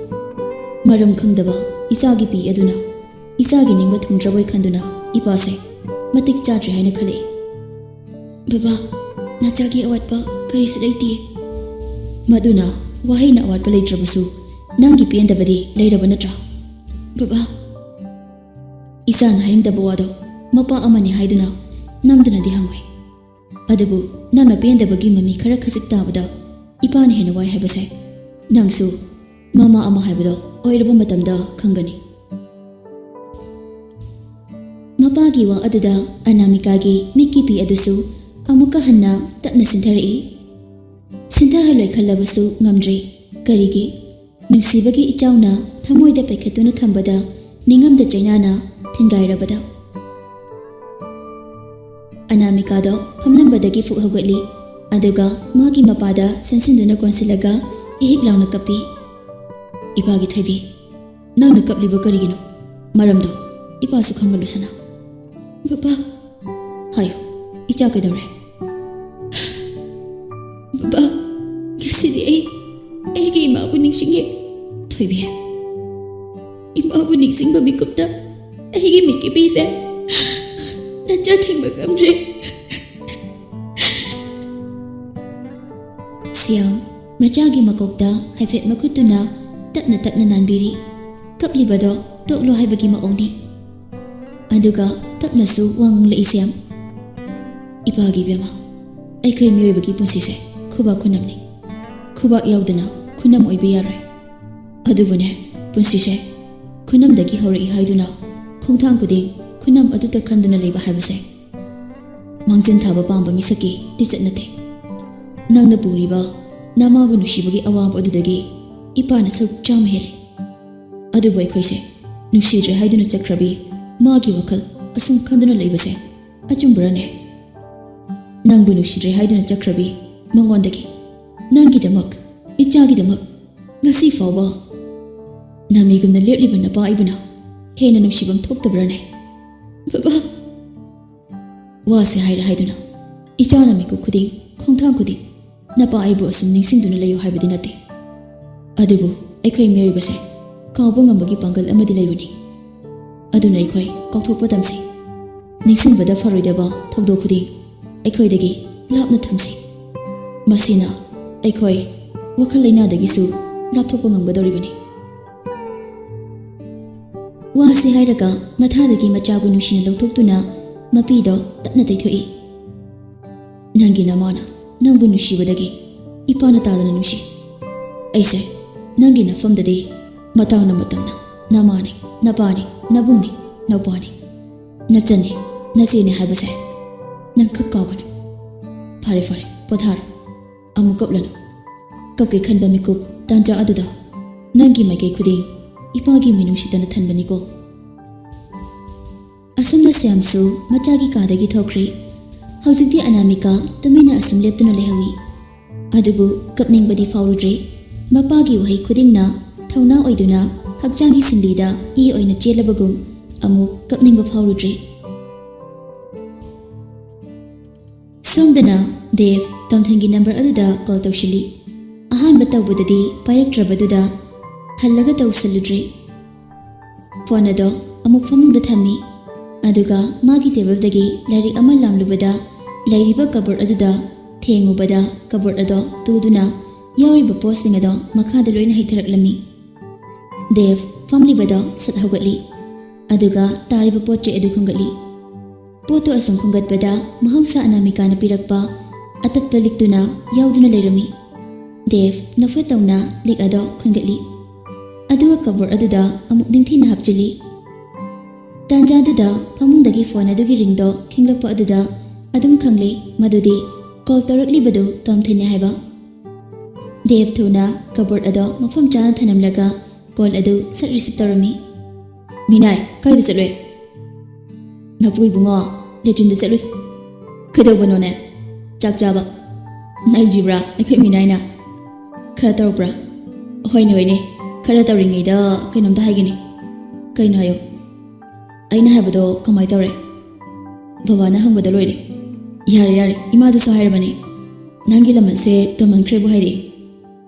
ꯃꯔꯝ ꯈꯪꯗꯕ ꯏꯆꯥꯒꯤ ꯄꯤ ꯑꯗꯨꯅ ꯏꯆꯥꯒꯤ ꯅꯤꯡꯕ ꯊꯨꯡꯗ꯭ꯔꯕꯣꯏ ꯈꯟꯗꯨꯅ ꯏꯄꯥꯁꯦ ꯃꯇꯤꯛ ꯆꯥꯗ꯭ꯔꯦ ꯍꯥꯏꯅ ꯈꯜꯂꯛꯏ꯫" "ꯕꯕꯥ, ꯅꯆꯥꯒꯤ ꯑꯋꯥꯠꯄ ꯀꯔꯤꯁꯨ ꯂꯩꯇꯦ꯫" "ꯃꯗꯨꯅ ꯋꯥꯍꯩꯅ ꯑꯋꯥꯠꯄ ꯂꯩꯇ꯭ꯔꯕꯁꯨ ꯅꯪꯒꯤ ꯄꯦꯟꯗꯕꯗꯤ ꯂꯩꯔꯕ ꯅꯠꯇ꯭ꯔꯥ?" "ꯕꯕꯥ꯫" "ꯏꯆꯥꯅ ꯍꯥꯏꯅꯤꯡꯗꯕ ꯋꯥꯗꯣ ꯃꯄꯥ ꯑꯃꯅꯤ ꯍꯥꯏꯗꯨꯅ ꯅꯝꯗꯨꯅꯗꯤ ꯍꯪꯉꯣꯏ꯫ ꯑꯗꯨꯕꯨ ꯅꯪꯅ ꯄꯦꯟꯗꯕꯒꯤ ꯃꯃꯤ ꯈꯔ ꯈꯖꯤꯛ ꯇꯥꯕꯗ ꯏꯄꯥꯅ ꯍꯦꯟꯅ ꯋꯥꯏ ꯍꯥꯏꯕꯁꯦ ꯅꯪꯁꯨ ꯃꯃꯥ ꯑꯃ ꯍꯥꯏꯕꯗꯣ ꯑꯣꯏꯔꯕ ꯃꯇꯝꯗ ꯈꯪꯒꯅꯤ꯫" ꯃꯄꯥꯒꯤ ꯋꯥ ꯑꯗꯨꯗ ꯑꯅꯥꯃꯤꯀꯥꯒꯤ ꯃꯤꯠꯀꯤꯄꯤ ꯑꯗꯨꯁꯨ ꯑꯃꯨꯛꯀ ꯍꯟꯅ ꯇꯞꯅ ꯁꯤꯟꯊꯔꯛꯏ꯫ ꯁꯤꯟꯊꯍꯜꯂꯣꯏ ꯈꯜꯂꯕꯁꯨ ꯉꯝꯗ꯭ꯔꯤ꯫ ꯀꯔꯤꯒꯤ? ꯅꯨꯡꯁꯤꯕꯒꯤ ꯏꯆꯥꯎꯅ ꯊꯃꯣꯏꯗ ꯄꯩꯈꯠꯇꯨꯅ ꯊꯝꯕꯗ ꯅꯤꯡꯉꯝꯗ ꯆꯩꯅꯥꯅ ꯊꯤꯟꯒꯥꯏꯔꯕꯗ꯫ ꯑꯅꯥꯃꯤꯀꯥꯗꯣ ꯐꯝꯂꯝꯕꯗꯒꯤ ꯐꯨꯛ ꯍꯧꯒꯠꯂꯤ꯫ ꯑꯗꯨꯒ ꯃꯥꯒꯤ ꯃꯄꯥꯗ ꯆꯪꯁꯤꯟꯗꯨꯅ ꯀꯣꯟꯁꯤꯜꯂꯒ ꯍꯤꯛ ꯍꯤꯛ ꯂꯥꯎꯅ ꯀꯞꯄꯤ꯫ "ꯏꯄꯥꯒꯤ ꯊꯣꯏꯕꯤ, ꯅꯪꯅ ꯀꯞꯂꯤꯕ ꯀꯔꯤꯒꯤꯅꯣ? ꯃꯔꯝꯗꯣ ꯏꯄꯥꯁꯨ ꯈꯪꯍꯜꯂꯨꯁꯅꯥ꯫" "ꯕꯕꯥ꯫" "ꯍꯥꯏꯌꯨ꯫" "ꯏꯆꯥ ꯀꯩꯗꯧꯔꯦ?" "ꯕꯕꯥ, ꯉꯁꯤꯗꯤ ꯑꯩ ꯑꯩꯒꯤ ꯏꯃꯥꯕꯨ ꯅꯤꯡꯁꯤꯡꯉꯦ꯫ ꯊꯣꯏꯕꯤ, ꯏꯃꯥꯕꯨ ꯅꯤꯡꯁꯤꯡꯕ ꯃꯤꯀꯨꯞꯇ ꯑꯩꯒꯤ ꯃꯤꯠꯀꯤ ꯄꯤꯁꯦ ꯅꯆꯥ ꯊꯤꯡꯕ ꯉꯝꯗ꯭ꯔꯦ꯫" ꯁꯤꯌꯥꯝ ꯃꯆꯥꯒꯤ ꯃꯀꯣꯛꯇ ꯍꯥꯏꯐꯦꯠ ꯃꯈꯨꯠꯇꯨꯅ ꯇꯞꯅ ꯇꯞꯅ ꯅꯥꯟꯕꯤꯔꯤ꯫ ꯀꯞꯂꯤꯕꯗꯣ ꯇꯣꯛꯂꯣ ꯍꯥꯏꯕꯒꯤ ꯃꯑꯣꯡꯅꯤ꯫ ꯑꯗꯨꯒ ꯇꯞꯅꯁꯨ ꯋꯥ ꯉꯥꯡꯂꯛꯏ ꯁꯤꯌꯥꯝ꯫ "ꯏꯄꯥꯒꯤ ꯏꯕꯦꯝꯃ, ꯑꯩꯈꯣꯏ ꯃꯤꯑꯣꯏꯕꯒꯤ ꯄꯨꯟꯁꯤꯁꯦ ꯈꯨꯕꯥꯛ ꯈꯨꯅꯝꯅꯤ꯫ ꯈꯨꯕꯥꯛ ꯌꯥꯎꯗꯅ ꯈꯨꯅꯝ ꯑꯣꯏꯕ ꯌꯥꯔꯣꯏ꯫ ꯑꯗꯨꯕꯨꯅꯦ, ꯄꯨꯟꯁꯤꯁꯦ ꯈꯨꯅꯝꯗꯒꯤ ꯍꯧꯔꯛꯏ ꯍꯥꯏꯗꯨꯅ ꯈꯣꯡꯊꯥꯡ ꯈꯨꯗꯤꯡ ꯈꯨꯅꯝ ꯑꯗꯨꯇ ꯈꯟꯗꯨꯅ ꯂꯩꯕ ꯍꯥꯏꯕꯁꯦ ꯃꯥꯡꯖꯤꯟ ꯊꯥꯕ ꯄꯥꯝꯕ ꯃꯤꯁꯛꯀꯤ ꯂꯤꯆꯠ ꯅꯠꯇꯦ꯫ ꯅꯪꯅ ꯄꯨꯔꯤꯕ ꯅꯃꯥꯕꯨ ꯅꯨꯡꯁꯤꯕꯒꯤ ꯑꯋꯥꯕ ꯑꯗꯨꯗꯒꯤ ꯏꯄꯥꯅ ꯁꯔꯨꯛ ꯆꯥꯝꯃ ꯍꯦꯜꯂꯤ꯫ ꯑꯗꯨꯕꯨ ꯑꯩꯈꯣꯏꯁꯦ ꯅꯨꯡꯁꯤꯗ꯭ꯔꯦ ꯍꯥꯏꯗꯨꯅ ꯆꯠꯈ꯭ꯔꯕꯤ ꯃꯥꯒꯤ ꯋꯥꯈꯜ ꯑꯁꯨꯝ ꯈꯟꯗꯨꯅ ꯂꯩꯕꯁꯦ ꯑꯆꯨꯝꯕꯔꯅꯦ? ꯅꯪꯕꯨ ꯅꯨꯡꯁꯤꯗ꯭ꯔꯦ ꯍꯥꯏꯗꯨꯅ ꯆꯠꯈ꯭ꯔꯕꯤ ꯃꯉꯣꯟꯗꯒꯤ ꯅꯪꯒꯤꯗꯃꯛ, ꯏꯆꯥꯒꯤꯗꯃꯛ ꯉꯁꯤ ꯐꯥꯎꯕ ꯅꯃꯤꯒꯨꯝꯅ ꯂꯦꯞꯂꯤꯕ ꯅꯄꯥ ꯑꯩꯕꯨꯅ ꯍꯦꯟꯅ ꯅꯨꯡꯁꯤꯐꯝ ꯊꯣꯛꯇꯕ꯭ꯔꯅꯦ?" "ꯕꯕꯥ!" "ꯋꯥꯁꯦ ꯍꯥꯏꯔ ꯍꯥꯏꯗꯨꯅ ꯏꯆꯥꯅ ꯃꯤꯀꯨꯞ ꯈꯨꯗꯤꯡ, ꯈꯣꯡꯊꯥꯡ ꯈꯨꯗꯤꯡ ꯅꯄꯥ ꯑꯩꯕꯨ ꯑꯁꯨꯝ ꯅꯤꯡꯁꯤꯡꯗꯨꯅ ꯂꯩꯌꯨ ꯍꯥꯏꯕꯗꯤ ꯅꯠꯇꯦ꯫ ꯑꯗꯨꯕꯨ ꯑꯩꯈꯣꯏ ꯃꯤꯑꯣꯏꯕꯁꯦ ꯀꯥꯎꯕ ꯉꯝꯕꯒꯤ ꯄꯥꯡꯒꯜ ꯑꯃꯗꯤ ꯂꯩꯕꯅꯤ꯫ ꯑꯗꯨꯅ ꯑꯩꯈꯣꯏ ꯀꯥꯎꯊꯣꯛꯄ ꯇꯝꯁꯤ꯫ ꯅꯤꯡꯁꯤꯡꯕꯗ ꯐꯔꯣꯏꯗꯕ ꯊꯧꯗꯣꯛ ꯈꯨꯗꯤꯡ ꯑꯩꯈꯣꯏꯗꯒꯤ ꯂꯥꯞꯅ ꯊꯝꯁꯤ꯫ ꯃꯁꯤꯅ ꯑꯩꯈꯣꯏ ꯋꯥꯈꯜ ꯂꯩꯅꯥꯗꯒꯤꯁꯨ ꯂꯥꯞꯊꯣꯛꯄ ꯉꯝꯒꯗꯧꯔꯤꯕꯅꯤ꯫" ꯋꯥꯁꯤ ꯍꯥꯏꯔꯒ ꯃꯊꯥꯗꯒꯤ ꯃꯆꯥꯕꯨ ꯅꯨꯡꯁꯤꯅ ꯂꯧꯊꯣꯛꯇꯨꯅ ꯃꯄꯤꯗꯣ ꯇꯞꯅ ꯇꯩꯊꯣꯛꯏ꯫ "ꯅꯪꯒꯤ ꯅꯃꯥꯅ ꯅꯪꯕꯨ ꯅꯨꯡꯁꯤꯕꯗꯒꯤ ꯏꯄꯥꯅ ꯇꯥꯗꯅ ꯅꯨꯡꯁꯤ꯫ ꯑꯩꯁꯦ ꯅꯪꯒꯤ ꯅꯐꯝꯗꯗꯤ ꯃꯇꯥꯡꯅ ꯃꯇꯝꯅ ꯅꯃꯥꯅꯤ, ꯅꯄꯥꯅꯤ, ꯅꯕꯨꯡꯅꯤ, ꯅꯧꯄꯥꯅꯤ, ꯅꯆꯟꯅꯤ, ꯅꯆꯦꯅꯤ ꯍꯥꯏꯕꯁꯦ ꯅꯪ ꯈꯛ ꯀꯥꯎꯒꯅꯨ꯫ ꯐꯔꯦ, ꯐꯔꯦ, ꯄꯣꯊꯥꯔꯣ꯫ ꯑꯃꯨꯛ ꯀꯞꯂꯅꯨ꯫ ꯀꯞꯀꯦ ꯈꯟꯕ ꯃꯤꯀꯨꯞ ꯇꯥꯟꯖꯥ ꯑꯗꯨꯗ ꯅꯪꯒꯤ ꯃꯥꯏꯀꯩ ꯈꯨꯗꯤꯡ ꯏꯄꯥꯒꯤ ꯃꯤꯅꯨꯡꯁꯤꯇꯅ ꯊꯟꯕꯅꯤꯀꯣ꯫" ꯑꯁꯨꯝꯅ ꯁ꯭ꯌꯥꯝꯁꯨ ꯃꯆꯥꯒꯤ ꯀꯥꯗꯒꯤ ꯊꯣꯛꯈ꯭ꯔꯦ꯫ ꯍꯧꯖꯤꯛꯇꯤ ꯑꯅꯥꯃꯤꯀꯥ ꯇꯨꯃꯤꯟꯅ ꯑꯁꯨꯝ ꯂꯦꯞꯇꯨꯅ ꯂꯩꯍꯧꯏ꯫ ꯑꯗꯨꯕꯨ ꯀꯞꯅꯤꯡꯕꯗꯤ ꯐꯥꯎꯔꯨꯗ꯭ꯔꯦ꯫ ꯃꯄꯥꯒꯤ ꯋꯥꯍꯩ ꯈꯨꯗꯤꯡꯅ ꯊꯧꯅꯥ ꯑꯣꯏꯗꯨꯅ ꯍꯛꯆꯥꯡꯒꯤ ꯁꯤꯡꯂꯤꯗ ꯏ ꯑꯣꯏꯅ ꯆꯦꯜꯂꯕꯒꯨꯝ ꯑꯃꯨꯛ ꯀꯞꯅꯤꯡꯕ ꯐꯥꯎꯔꯨꯗ꯭ꯔꯦ꯫ ꯁꯣꯝꯗꯅ ꯗꯦꯕ ꯇꯣꯝꯊꯤꯟꯒꯤ ꯅꯝꯕꯔ ꯑꯗꯨꯗ ꯀꯣꯜ ꯇꯧꯁꯤꯜꯂꯤ꯫ ꯑꯍꯥꯟꯕ ꯇꯧꯕꯗꯗꯤ ꯄꯥꯏꯔꯛꯇ꯭ꯔꯕꯗꯨꯗ ꯍꯜꯂꯒ ꯇꯧꯁꯜꯂꯨꯗ꯭ꯔꯦ꯫ ꯐꯣꯟ ꯑꯗꯣ ꯑꯃꯨꯛ ꯐꯃꯨꯡꯗ ꯊꯝꯃꯤ꯫ ꯑꯗꯨꯒ ꯃꯥꯒꯤ ꯇꯦꯕꯜꯗꯒꯤ ꯂꯥꯏꯔꯤꯛ ꯑꯃ ꯂꯥꯝꯂꯨꯕꯗ ꯂꯩꯔꯤꯕ ꯀꯕꯣꯔꯗ ꯑꯗꯨꯗ ꯊꯦꯡꯉꯨꯕꯗ ꯀꯕꯣꯔꯗ ꯑꯗꯣ ꯇꯨꯗꯨꯅ ꯌꯥꯎꯔꯤꯕ ꯄꯣꯠꯁꯤꯡ ꯑꯗꯣ ꯃꯈꯥꯗ ꯂꯣꯏꯅ ꯍꯩꯊꯔꯛꯂꯝꯃꯤ꯫ ꯗꯦꯕ ꯐꯝꯂꯤꯕꯗꯣ ꯁꯠ ꯍꯧꯒꯠꯂꯤ꯫ ꯑꯗꯨꯒ ꯇꯥꯔꯤꯕ ꯄꯣꯠ ꯆꯩ ꯑꯗꯨ ꯈꯨꯟꯒꯠꯂꯤ꯫ ꯄꯣꯠꯇꯨ ꯑꯁꯨꯝ ꯈꯨꯟꯒꯠꯄꯗ ꯃꯍꯧꯁꯥ ꯑꯅꯥꯃꯤꯀꯥꯅ ꯄꯤꯔꯛꯄ ꯑꯇꯠꯄ ꯂꯤꯛꯇꯨꯅ ꯌꯥꯎꯗꯨꯅ ꯂꯩꯔꯝꯃꯤ꯫ ꯗꯦꯕ ꯅꯐꯦꯠ ꯇꯧꯅ ꯂꯤꯛ ꯑꯗꯣ ꯈꯨꯟꯒꯠꯂꯤ꯫ ꯑꯗꯨꯒ ꯀꯕꯣꯔꯗ ꯑꯗꯨꯗ ꯑꯃꯨꯛ ꯅꯤꯡꯊꯤꯅ ꯍꯥꯞꯆꯤꯜꯂꯤ꯫ ꯇꯥꯟꯖꯥꯗꯨꯗ ꯐꯃꯨꯡꯗꯒꯤ ꯐꯣꯟ ꯑꯗꯨꯒꯤ ꯔꯤꯡꯗꯣ ꯈꯤꯡꯂꯛꯄ ꯑꯗꯨꯗ ꯑꯗꯨꯝ ꯈꯪꯂꯦ ꯃꯗꯨꯗꯤ ꯀꯣꯜ ꯇꯧꯔꯛꯂꯤꯕꯗꯨ ꯇꯣꯝꯊꯤꯟꯅꯤ ꯍꯥꯏꯕ꯫ ꯗꯦꯕ ꯊꯨꯅ ꯀꯕꯣꯔꯗ ꯑꯗꯣ ꯃꯐꯝ ꯆꯥꯅ ꯊꯅꯝꯂꯒ ꯀꯣꯜ ꯑꯗꯨ ꯁꯠ ꯔꯤꯁꯤꯞ ꯇꯧꯔꯝꯃꯤ꯫ "ꯃꯤꯅꯥꯏ, ꯀꯥꯏꯗ ꯆꯠꯂꯨꯏ?" "ꯃꯄꯨ ꯏꯕꯨꯡꯉꯣ, ꯂꯦꯇ꯭ꯔꯤꯟꯗ ꯆꯠꯂꯨꯏ꯫" "ꯀꯩꯗꯧꯕꯅꯣꯅꯦ?" "ꯆꯥꯛ ꯆꯥꯕ꯫" "ꯅꯩꯗ꯭ꯔꯤꯕ꯭ꯔꯥ ꯑꯩꯈꯣꯏ ꯃꯤꯅꯥꯏꯅ?" "ꯈꯔ ꯇꯧꯔꯛꯄ꯭ꯔꯥ?" "ꯍꯣꯏꯅꯦ, ꯍꯣꯏꯅꯦ, ꯈꯔ ꯇꯧꯔꯤꯉꯩꯗ ꯀꯩꯅꯣꯝꯇ ꯍꯥꯏꯒꯦꯅꯦ꯫" "ꯀꯩꯅꯣ ꯍꯥꯏꯌꯣ꯫" "ꯑꯩꯅ ꯍꯥꯏꯕꯗꯣ ꯀꯃꯥꯏ ꯇꯧꯔꯦ?" "ꯕꯕꯥꯅ ꯍꯪꯕꯗ ꯂꯣꯏꯔꯦ꯫" "ꯌꯥꯔꯦ, ꯌꯥꯔꯦ, ꯏꯃꯥꯗꯁꯨ ꯍꯥꯏꯔꯕꯅꯦ꯫ ꯅꯪꯒꯤ ꯂꯃꯟꯁꯦ ꯇꯣꯟꯃꯟꯈ꯭ꯔꯦꯕꯨ ꯍꯥꯏꯔꯛꯏ꯫"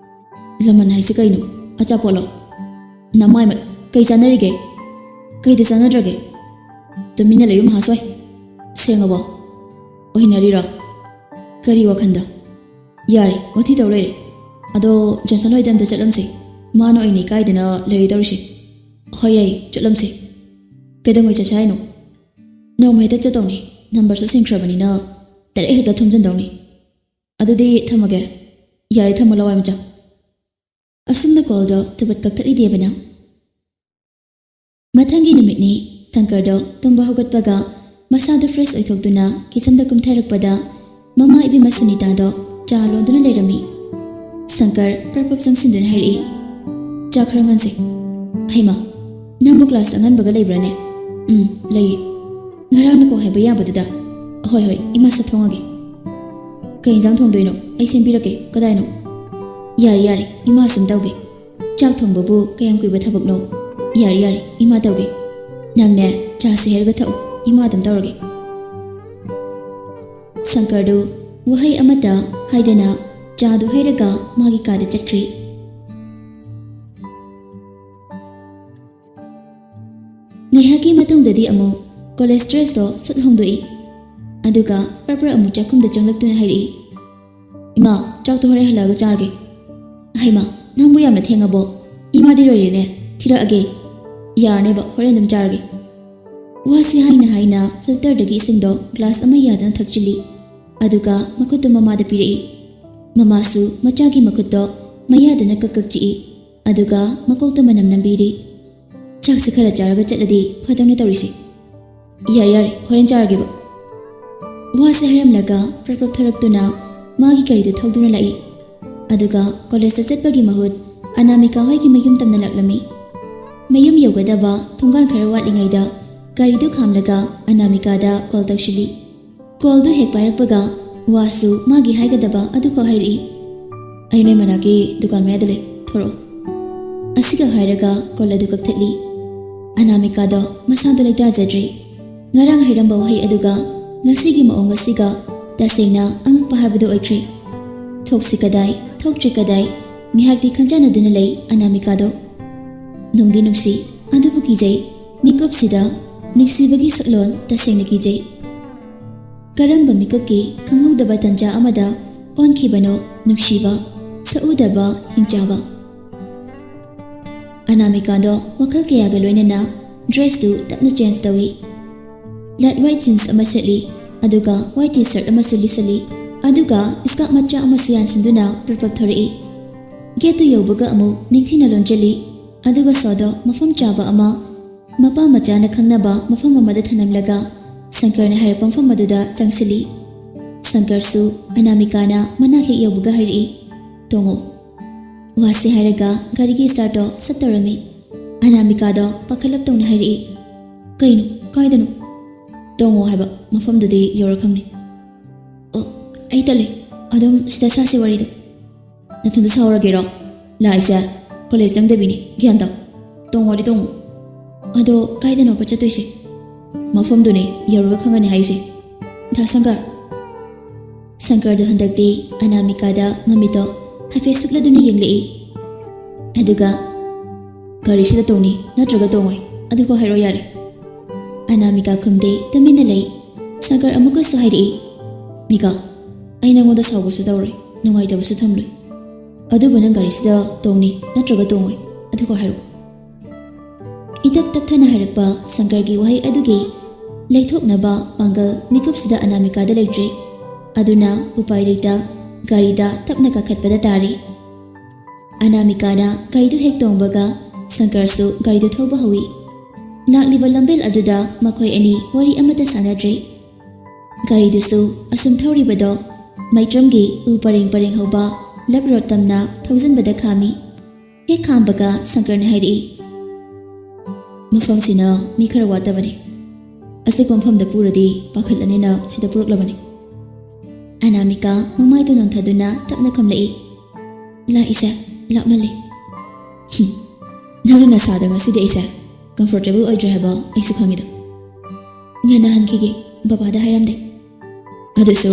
"ꯂꯃꯟ ꯍꯥꯏꯁꯤ ꯀꯩꯅꯣ? ꯑꯆꯥꯄꯣꯠꯂꯣ?" "ꯅꯃꯥꯏꯃꯠ, ꯀꯩ ꯆꯥꯟꯅꯔꯤꯒꯦ? ꯀꯩꯗ ꯆꯥꯟꯅꯗ꯭ꯔꯒꯦ? ꯇꯨꯃꯤꯟꯅ ꯂꯩꯌꯨ ꯃꯍꯥꯁꯣꯏ꯫ ꯁꯦꯡꯉꯕꯣ? ꯑꯣꯏꯅꯔꯤꯔꯣ? ꯀꯔꯤ ꯋꯥꯈꯟꯗ? ꯌꯥꯔꯦ, ꯋꯥꯊꯤ ꯇꯧ ꯂꯩꯔꯦ꯫ ꯑꯗꯣ ꯖꯣꯟꯁꯟ ꯍꯣꯏꯗ ꯑꯝꯇ ꯆꯠꯂꯝꯁꯦ꯫ ꯃꯥꯅ ꯑꯣꯏꯅ ꯏꯀꯥꯏꯗꯅ ꯂꯩꯔꯗꯧꯔꯤꯁꯦ꯫ ꯍꯣꯏ, ꯌꯥꯏ, ꯆꯠꯂꯝꯁꯦ꯫ ꯀꯩꯗꯧꯉꯩ ꯆꯠꯁꯦ ꯍꯥꯏꯅꯣ? ꯅꯣꯡꯃ ꯍꯦꯛꯇ ꯆꯠꯇꯧꯅꯤ꯫ ꯅꯝꯕꯔꯁꯨ ꯁꯤꯟꯈ꯭ꯔꯕꯅꯤꯅ ꯗꯥꯏꯔꯦꯛ ꯍꯦꯛꯇ ꯊꯣꯝꯖꯤꯟꯗꯧꯅꯤ꯫ ꯑꯗꯨꯗꯤ ꯊꯝꯃꯒꯦ꯫ ꯌꯥꯔꯦ, ꯊꯝꯃꯣ, ꯂꯋꯥꯏ ꯃꯆꯥ꯫ ꯑꯁꯨꯝꯅ ꯀꯣꯜꯗꯣ ꯇꯨꯕꯠ ꯀꯛꯊꯠꯂꯤ ꯗꯦꯕꯅ꯫ ꯃꯊꯪꯒꯤ ꯅꯨꯃꯤꯠꯅꯤ꯫ ꯁꯪꯀꯔꯗꯣ ꯇꯨꯝꯕ ꯍꯧꯒꯠꯄꯒ ꯃꯁꯥꯗ ꯐ꯭ꯔꯦꯁ ꯑꯣꯏꯊꯣꯛꯇꯨꯅ ꯀꯤꯆꯟꯗ ꯀꯨꯝꯊꯔꯛꯄꯗ ꯃꯃꯥ ꯏꯕꯦꯝꯃ ꯁꯨꯅꯤꯇꯥꯗꯣ ꯆꯥ ꯂꯣꯟꯗꯨꯅ ꯂꯩꯔꯝꯃꯤ꯫ ꯁꯪꯀꯔ ꯄ꯭ꯔꯞ ꯄ꯭ꯔꯞ ꯆꯪꯁꯤꯟꯗꯨꯅ ꯍꯥꯏꯔꯛꯏ, "ꯆꯥ ꯈꯔ ꯉꯟꯁꯦ꯫" "ꯍꯩꯃꯥ, ꯅꯪꯕꯨ ꯀ꯭ꯂꯥꯁ ꯑꯉꯟꯕꯒ ꯂꯩꯕ꯭ꯔꯥꯅꯦ?" "ꯎꯝ, ꯂꯩꯌꯦ꯫ ꯉꯔꯥꯡꯅ ꯀꯣꯛ ꯍꯥꯏꯕ ꯌꯥꯕꯗꯨꯗ꯫" "ꯍꯣꯏ, ꯍꯣꯏ, ꯏꯃꯥ ꯁꯠ ꯊꯣꯡꯉꯒꯦ꯫" "ꯀꯩ ꯏꯟꯖꯥꯡ ꯊꯣꯡꯗꯣꯏꯅꯣ? ꯑꯩ ꯁꯦꯝꯕꯤꯔꯛꯀꯦ꯫ ꯀꯗꯥꯏꯅꯣ?" "ꯌꯥꯔꯦ, ꯌꯥꯔꯦ, ꯏꯃꯥ ꯑꯁꯨꯝ ꯇꯧꯒꯦ꯫ ꯆꯥꯛ ꯊꯣꯡꯕꯕꯨ ꯀꯌꯥꯝ ꯀꯨꯏꯕ ꯊꯕꯛꯅꯣ? ꯌꯥꯔꯦ, ꯌꯥꯔꯦ, ꯏꯃꯥ ꯇꯧꯒꯦ꯫ ꯅꯪꯅꯦ, ꯆꯥꯁꯦ ꯍꯥꯏꯔꯒ ꯊꯛꯎ, ꯏꯃꯥ ꯑꯗꯨꯝ ꯇꯧꯔꯒꯦ꯫" ꯁꯪꯀꯔꯗꯨ ꯋꯥꯍꯩ ꯑꯃꯠꯇ ꯍꯥꯏꯗꯅ ꯆꯥꯗꯨ ꯍꯩꯔꯒ ꯃꯥꯒꯤ ꯀꯥꯗ ꯆꯠꯈ꯭ꯔꯦ꯫ ꯉꯥꯏꯍꯥꯛꯀꯤ ꯃꯇꯨꯡꯗꯗꯤ ꯑꯃꯨꯛ ꯀꯣꯂꯦꯖ ꯗ꯭ꯔꯦꯁꯇꯣ ꯁꯠ ꯍꯣꯡꯗꯣꯛꯏ꯫ ꯑꯗꯨꯒ ꯄ꯭ꯔꯞ ꯄ꯭ꯔꯞ ꯑꯃꯨꯛ ꯆꯥꯛꯈꯨꯝꯗ ꯆꯪꯂꯛꯇꯨꯅ ꯍꯥꯏꯔꯛꯏ, "ꯏꯃꯥ, ꯆꯥꯛꯇꯣ ꯍꯣꯔꯦꯟ ꯍꯜꯂꯛꯑꯒ ꯆꯥꯔꯒꯦ꯫" "ꯍꯩꯃꯥ, ꯅꯪꯕꯨ ꯌꯥꯝꯅ ꯊꯦꯡꯉꯕꯣ? ꯏꯃꯥꯗꯤ ꯂꯣꯏꯔꯦꯅꯦ, ꯊꯤꯔꯛꯑꯒꯦ꯫ ꯌꯥꯔꯅꯦꯕ, ꯍꯣꯔꯦꯟ ꯑꯗꯨꯝ ꯆꯥꯔꯒꯦ꯫" ꯋꯥꯁꯤ ꯍꯥꯏꯅ ꯍꯥꯏꯅ ꯐꯤꯜꯇꯔꯗꯒꯤ ꯏꯁꯤꯡꯗꯣ ꯒ꯭ꯂꯥꯁ ꯑꯃ ꯌꯥꯗꯅ ꯊꯛꯆꯤꯜꯂꯤ꯫ ꯑꯗꯨꯒ ꯃꯈꯨꯠꯇꯨ ꯃꯃꯥꯗ ꯄꯤꯔꯛꯏ꯫ ꯃꯃꯥꯁꯨ ꯃꯆꯥꯒꯤ ꯃꯈꯨꯠꯇꯣ ꯃꯌꯥꯗꯅ ꯀꯛ ꯀꯛ ꯆꯤꯛꯏ꯫ ꯑꯗꯨꯒ ꯃꯀꯣꯛꯇ ꯃꯅꯝ ꯅꯝꯕꯤꯔꯤ꯫ "ꯆꯥꯛꯁꯦ ꯈꯔ ꯆꯥꯔꯒ ꯆꯠꯂꯗꯤ ꯐꯗꯧꯅꯦ ꯇꯧꯔꯤꯁꯦ꯫" "ꯌꯥꯔꯦ, ꯌꯥꯔꯦ, ꯍꯣꯔꯦꯟ ꯆꯥꯔꯒꯦꯕ꯫" ꯋꯥꯁꯦ ꯍꯥꯏꯔꯝꯂꯒ ꯄ꯭ꯔꯞ ꯄ꯭ꯔꯞ ꯊꯣꯔꯛꯇꯨꯅ ꯃꯥꯒꯤ ꯒꯥꯔꯤꯗꯨ ꯊꯧꯗꯨꯅ ꯂꯥꯛꯏ꯫ ꯑꯗꯨꯒ ꯀꯣꯂꯦꯖꯇ ꯆꯠꯄꯒꯤ ꯃꯍꯨꯠ ꯑꯅꯥꯃꯤꯀꯥ ꯍꯣꯏꯒꯤ ꯃꯌꯨꯝ ꯇꯝꯅ ꯂꯥꯛꯂꯝꯃꯤ꯫ ꯃꯌꯨꯝ ꯌꯧꯒꯗꯕ ꯊꯣꯡꯒꯥꯟ ꯈꯔ ꯋꯥꯠꯂꯤꯉꯩꯗ ꯒꯥꯔꯤꯗꯨ ꯈꯥꯝꯂꯒ ꯑꯅꯥꯃꯤꯀꯥꯗ ꯀꯣꯜ ꯇꯧꯁꯤꯜꯂꯤ꯫ ꯀꯣꯜꯗꯨ ꯍꯦꯛ ꯄꯥꯏꯔꯛꯄꯒ ꯋꯥꯁꯨ ꯃꯥꯒꯤ ꯍꯥꯏꯒꯗꯕ ꯑꯗꯨꯈꯛ ꯍꯥꯏꯔꯛꯏ꯫ "ꯑꯩ ꯅꯣꯏ ꯃꯅꯥꯛꯀꯤ ꯗꯨꯀꯥꯟ ꯃꯌꯥꯗ ꯂꯩ, ꯊꯣꯔꯛꯑꯣ꯫" ꯑꯁꯤꯒ ꯍꯥꯏꯔꯒ ꯀꯣꯜ ꯑꯗꯨ ꯀꯛꯊꯠꯂꯤ꯫ ꯑꯅꯥꯃꯤꯀꯥꯗꯣ ꯃꯁꯥꯗ ꯂꯩꯇꯥꯖꯗ꯭ꯔꯦ꯫ ꯉꯔꯥꯡ ꯍꯥꯏꯔꯝꯕ ꯋꯥꯍꯩ ꯑꯗꯨꯒ ꯉꯁꯤꯒꯤ ꯃꯑꯣꯡ ꯑꯁꯤꯒ ꯇꯁꯦꯡꯅ ꯑꯉꯛꯄ ꯍꯥꯏꯕꯗꯨ ꯑꯣꯏꯈ꯭ꯔꯦ꯫ ꯊꯣꯛꯁꯤ ꯀꯗꯥꯏ, ꯊꯣꯛꯇ꯭ꯔꯤ ꯀꯗꯥꯏ, ꯉꯥꯏꯍꯥꯛꯇꯤ ꯈꯟꯖꯥꯟꯅꯗꯨꯅ ꯂꯩ ꯑꯅꯥꯃꯤꯀꯥꯗꯣ꯫ ꯅꯨꯡꯗꯤ ꯅꯨꯡꯁꯤ, ꯑꯗꯨꯕꯨ ꯀꯤꯖꯩ꯫ ꯃꯤꯀꯨꯞꯁꯤꯗ ꯅꯨꯡꯁꯤꯕꯒꯤ ꯁꯛꯂꯣꯟ ꯇꯁꯦꯡꯅ ꯀꯤꯖꯩ꯫ ꯀꯔꯝꯕ ꯃꯤꯀꯨꯞꯀꯤ ꯈꯪꯍꯧꯗꯕ ꯇꯟꯖꯥ ꯑꯃꯗ ꯑꯣꯟꯈꯤꯕꯅꯣ ꯅꯨꯡꯁꯤꯕ, ꯁꯛꯎꯗꯕ ꯍꯤꯡꯆꯥꯕ꯫ ꯑꯅꯥꯃꯤꯀꯥꯗꯣ ꯋꯥꯈꯜ ꯀꯌꯥꯒ ꯂꯣꯏꯅꯅ ꯗ꯭ꯔꯦꯁꯇꯨ ꯇꯞꯅ ꯆꯦꯟꯖ ꯇꯧꯏ꯫ ꯂꯥꯏꯠ ꯋꯥꯏꯠ ꯖꯤꯟꯁ ꯑꯃ ꯁꯦꯠꯂꯤ, ꯑꯗꯨꯒ ꯋꯥꯏꯠ ꯇꯤ ꯁꯔꯠ ꯑꯃꯁꯨ ꯂꯤꯠꯁꯤꯜꯂꯤ, ꯑꯗꯨꯒ ꯁ꯭ꯀꯥꯔꯠ ꯃꯆꯥ ꯑꯃꯁꯨ ꯌꯥꯟꯁꯤꯟꯗꯨꯅ ꯄ꯭ꯔꯞ ꯄ꯭ꯔꯞ ꯊꯣꯔꯛꯏ꯫ ꯒꯦꯠꯇꯨ ꯌꯧꯕꯒ ꯑꯃꯨꯛ ꯅꯤꯡꯊꯤꯅ ꯂꯣꯟꯖꯜꯂꯤ, ꯑꯗꯨꯒ ꯁꯣꯗꯣ ꯃꯐꯝ ꯆꯥꯕ ꯑꯃ, ꯃꯄꯥ ꯃꯆꯥꯅ ꯈꯪꯅꯕ ꯃꯐꯝ ꯑꯃꯗ ꯊꯅꯝꯂꯒ ꯁꯪꯀꯔꯅ ꯍꯥꯏꯔꯛꯄ ꯃꯐꯝ ꯑꯗꯨꯗ ꯆꯪꯁꯤꯜꯂꯤ꯫ ꯁꯪꯀꯔꯁꯨ ꯑꯅꯥꯃꯤꯀꯥꯅ ꯃꯅꯥꯛ ꯍꯦꯛ ꯌꯧꯕꯒ ꯍꯥꯏꯔꯛꯏ, "ꯇꯣꯡꯉꯨ꯫" ꯋꯥꯁꯤ ꯍꯥꯏꯔꯒ ꯒꯥꯔꯤꯒꯤ ꯁ꯭ꯇꯥꯔꯠꯇꯣ ꯁꯠ ꯇꯧꯔꯝꯃꯤ꯫ ꯑꯅꯥꯃꯤꯀꯥꯗꯣ ꯄꯥꯈꯠꯂꯞ ꯇꯧꯅ ꯍꯥꯏꯔꯛꯏ, "ꯀꯩꯅꯣ? ꯀꯥꯏꯗꯅꯣ?" "ꯇꯣꯡꯉꯣ ꯍꯥꯏꯕ, ꯃꯐꯝꯗꯨꯗꯤ ꯌꯧꯔ ꯈꯪꯅꯤ꯫" "ꯑꯣ, ꯑꯩ ꯇꯜꯂꯦ, ꯑꯗꯨꯝ ꯁꯤꯗ ꯁꯥꯁꯤ ꯋꯥꯔꯤꯗꯣ꯫" "ꯅꯊꯟꯗ ꯁꯥꯎꯔꯒꯦꯔꯣ? ꯂꯥꯛꯏꯁꯦ ꯀꯣꯂꯦꯖ ꯆꯪꯗꯕꯤꯅꯤ, ꯒ꯭ꯌꯥꯟ ꯇꯥꯎ꯫ ꯇꯣꯡꯉꯣꯗꯤ ꯇꯣꯡꯉꯣ꯫" "ꯑꯗꯣ ꯀꯥꯏꯗꯅꯣꯕ ꯆꯠꯇꯣꯏꯁꯦ?" "ꯃꯐꯝꯗꯨꯅꯦ, ꯌꯧꯔꯒ ꯈꯪꯒꯅꯤ ꯍꯥꯏꯁꯦ꯫" "ꯗꯥ ꯁꯪꯀꯔ, ꯁꯪꯀꯔꯗꯨ ꯍꯟꯗꯛꯇꯤ ꯑꯅꯥꯃꯤꯀꯥꯗ ꯃꯃꯤꯠꯇꯣ ꯍꯥꯏꯐꯦꯠ ꯁꯨꯛꯂꯗꯨꯅ ꯌꯦꯡꯂꯛꯏ꯫ ꯑꯗꯨꯒ, "ꯒꯥꯔꯤꯁꯤꯗ ꯇꯣꯡꯅꯤ ꯅꯠꯇ꯭ꯔꯒ ꯇꯣꯡꯉꯣꯏ? ꯑꯗꯨꯈꯛ ꯍꯥꯏꯔꯛꯑꯣ ꯌꯥꯔꯦ꯫" ꯑꯅꯥꯃꯤꯀꯥ ꯈꯨꯝꯗꯦ, ꯇꯨꯃꯤꯟꯅ ꯂꯩ꯫ ꯁꯪꯀꯔ ꯑꯃꯨꯛꯀꯁꯨ ꯍꯥꯏꯔꯛꯏ, "ꯃꯤꯀꯥ, ꯑꯩ ꯅꯉꯣꯟꯗ ꯁꯥꯎꯕꯁꯨ ꯇꯧꯔꯣꯏ, ꯅꯨꯡꯉꯥꯏꯇꯕꯁꯨ ꯊꯝꯂꯣꯏ꯫ ꯑꯗꯨꯕꯨ ꯅꯪ ꯒꯥꯔꯤꯁꯤꯗ ꯇꯣꯡꯅꯤ ꯅꯠꯇ꯭ꯔꯒ ꯇꯣꯡꯉꯣꯏ? ꯑꯗꯨꯈꯛ ꯍꯥꯏꯔꯛꯑꯣ꯫" ꯏꯇꯞ ꯇꯞꯊꯅ ꯍꯥꯏꯔꯛꯄ ꯁꯪꯀꯔꯒꯤ ꯋꯥꯍꯩ ꯑꯗꯨꯒꯤ ꯂꯩꯊꯣꯛꯅꯕ ꯄꯥꯡꯒꯜ ꯃꯤꯀꯨꯞꯁꯤꯗ ꯑꯅꯥꯃꯤꯀꯥꯗ ꯂꯩꯇ꯭ꯔꯦ꯫ ꯑꯗꯨꯅ ꯎꯄꯥꯏ ꯂꯩꯇ ꯒꯥꯔꯤꯗ ꯇꯞꯅ ꯀꯥꯈꯠꯄꯗ ꯇꯥꯔꯦ꯫ ꯑꯅꯥꯃꯤꯀꯥꯅ ꯒꯥꯔꯤꯗꯨ ꯍꯦꯛ ꯇꯣꯡꯕꯒ ꯁꯪꯀꯔꯁꯨ ꯒꯥꯔꯤꯗꯨ ꯊꯧꯕ ꯍꯧꯏ꯫ ꯂꯥꯛꯂꯤꯕ ꯂꯝꯕꯦꯜ ꯑꯗꯨꯗ ꯃꯈꯣꯏ ꯑꯅꯤ ꯋꯥꯔꯤ ꯑꯃꯠꯇ ꯁꯥꯟꯅꯗ꯭ꯔꯦ꯫ ꯒꯥꯔꯤꯗꯨꯁꯨ ꯑꯁꯨꯝ ꯊꯧꯔꯤꯕꯗꯣ ꯃꯩꯇ꯭ꯔꯝꯒꯤ ꯎ ꯄꯔꯦꯡ ꯄꯔꯦꯡ ꯍꯧꯕ ꯂꯞ ꯔꯣꯗ ꯇꯝꯅ ꯊꯧꯖꯤꯟꯕꯗ ꯈꯥꯝꯃꯤ꯫ ꯍꯦꯛ ꯈꯥꯝꯕꯒ ꯁꯪꯀꯔꯅ ꯍꯥꯏꯔꯛꯏ, "ꯃꯐꯝꯁꯤꯅ ꯃꯤ ꯈꯔ ꯋꯥꯠꯇꯕꯅꯤ꯫ ꯑꯆꯤꯛꯄ ꯃꯐꯝꯗ ꯄꯨꯔꯗꯤ ꯄꯥꯈꯠꯂꯅꯤꯅ ꯁꯤꯗ ꯄꯨꯔꯛꯂꯕꯅꯤ꯫" ꯑꯅꯥꯃꯤꯀꯥ ꯃꯃꯥꯏꯗꯨ ꯅꯣꯟꯊꯗꯨꯅ ꯇꯞꯅ ꯈꯨꯝꯂꯛꯏ, "ꯂꯥꯛꯏꯁꯦ ꯂꯥꯞꯃꯜꯂꯤ꯫" "ꯍꯨꯝ, ꯅꯪꯅ ꯅꯁꯥꯗ ꯉꯁꯤꯗꯤ ꯑꯩꯁꯦ ꯀꯝꯐꯣꯔꯇꯦꯕꯜ ꯑꯣꯏꯗ꯭ꯔꯦ ꯍꯥꯏꯕ ꯑꯩꯁꯨ ꯈꯪꯉꯤꯗ꯫ ꯉꯟꯅ ꯍꯟꯈꯤꯒꯦ, ꯕꯕꯥꯗ ꯍꯥꯏꯔꯝꯗꯦ꯫ ꯑꯗꯨꯁꯨ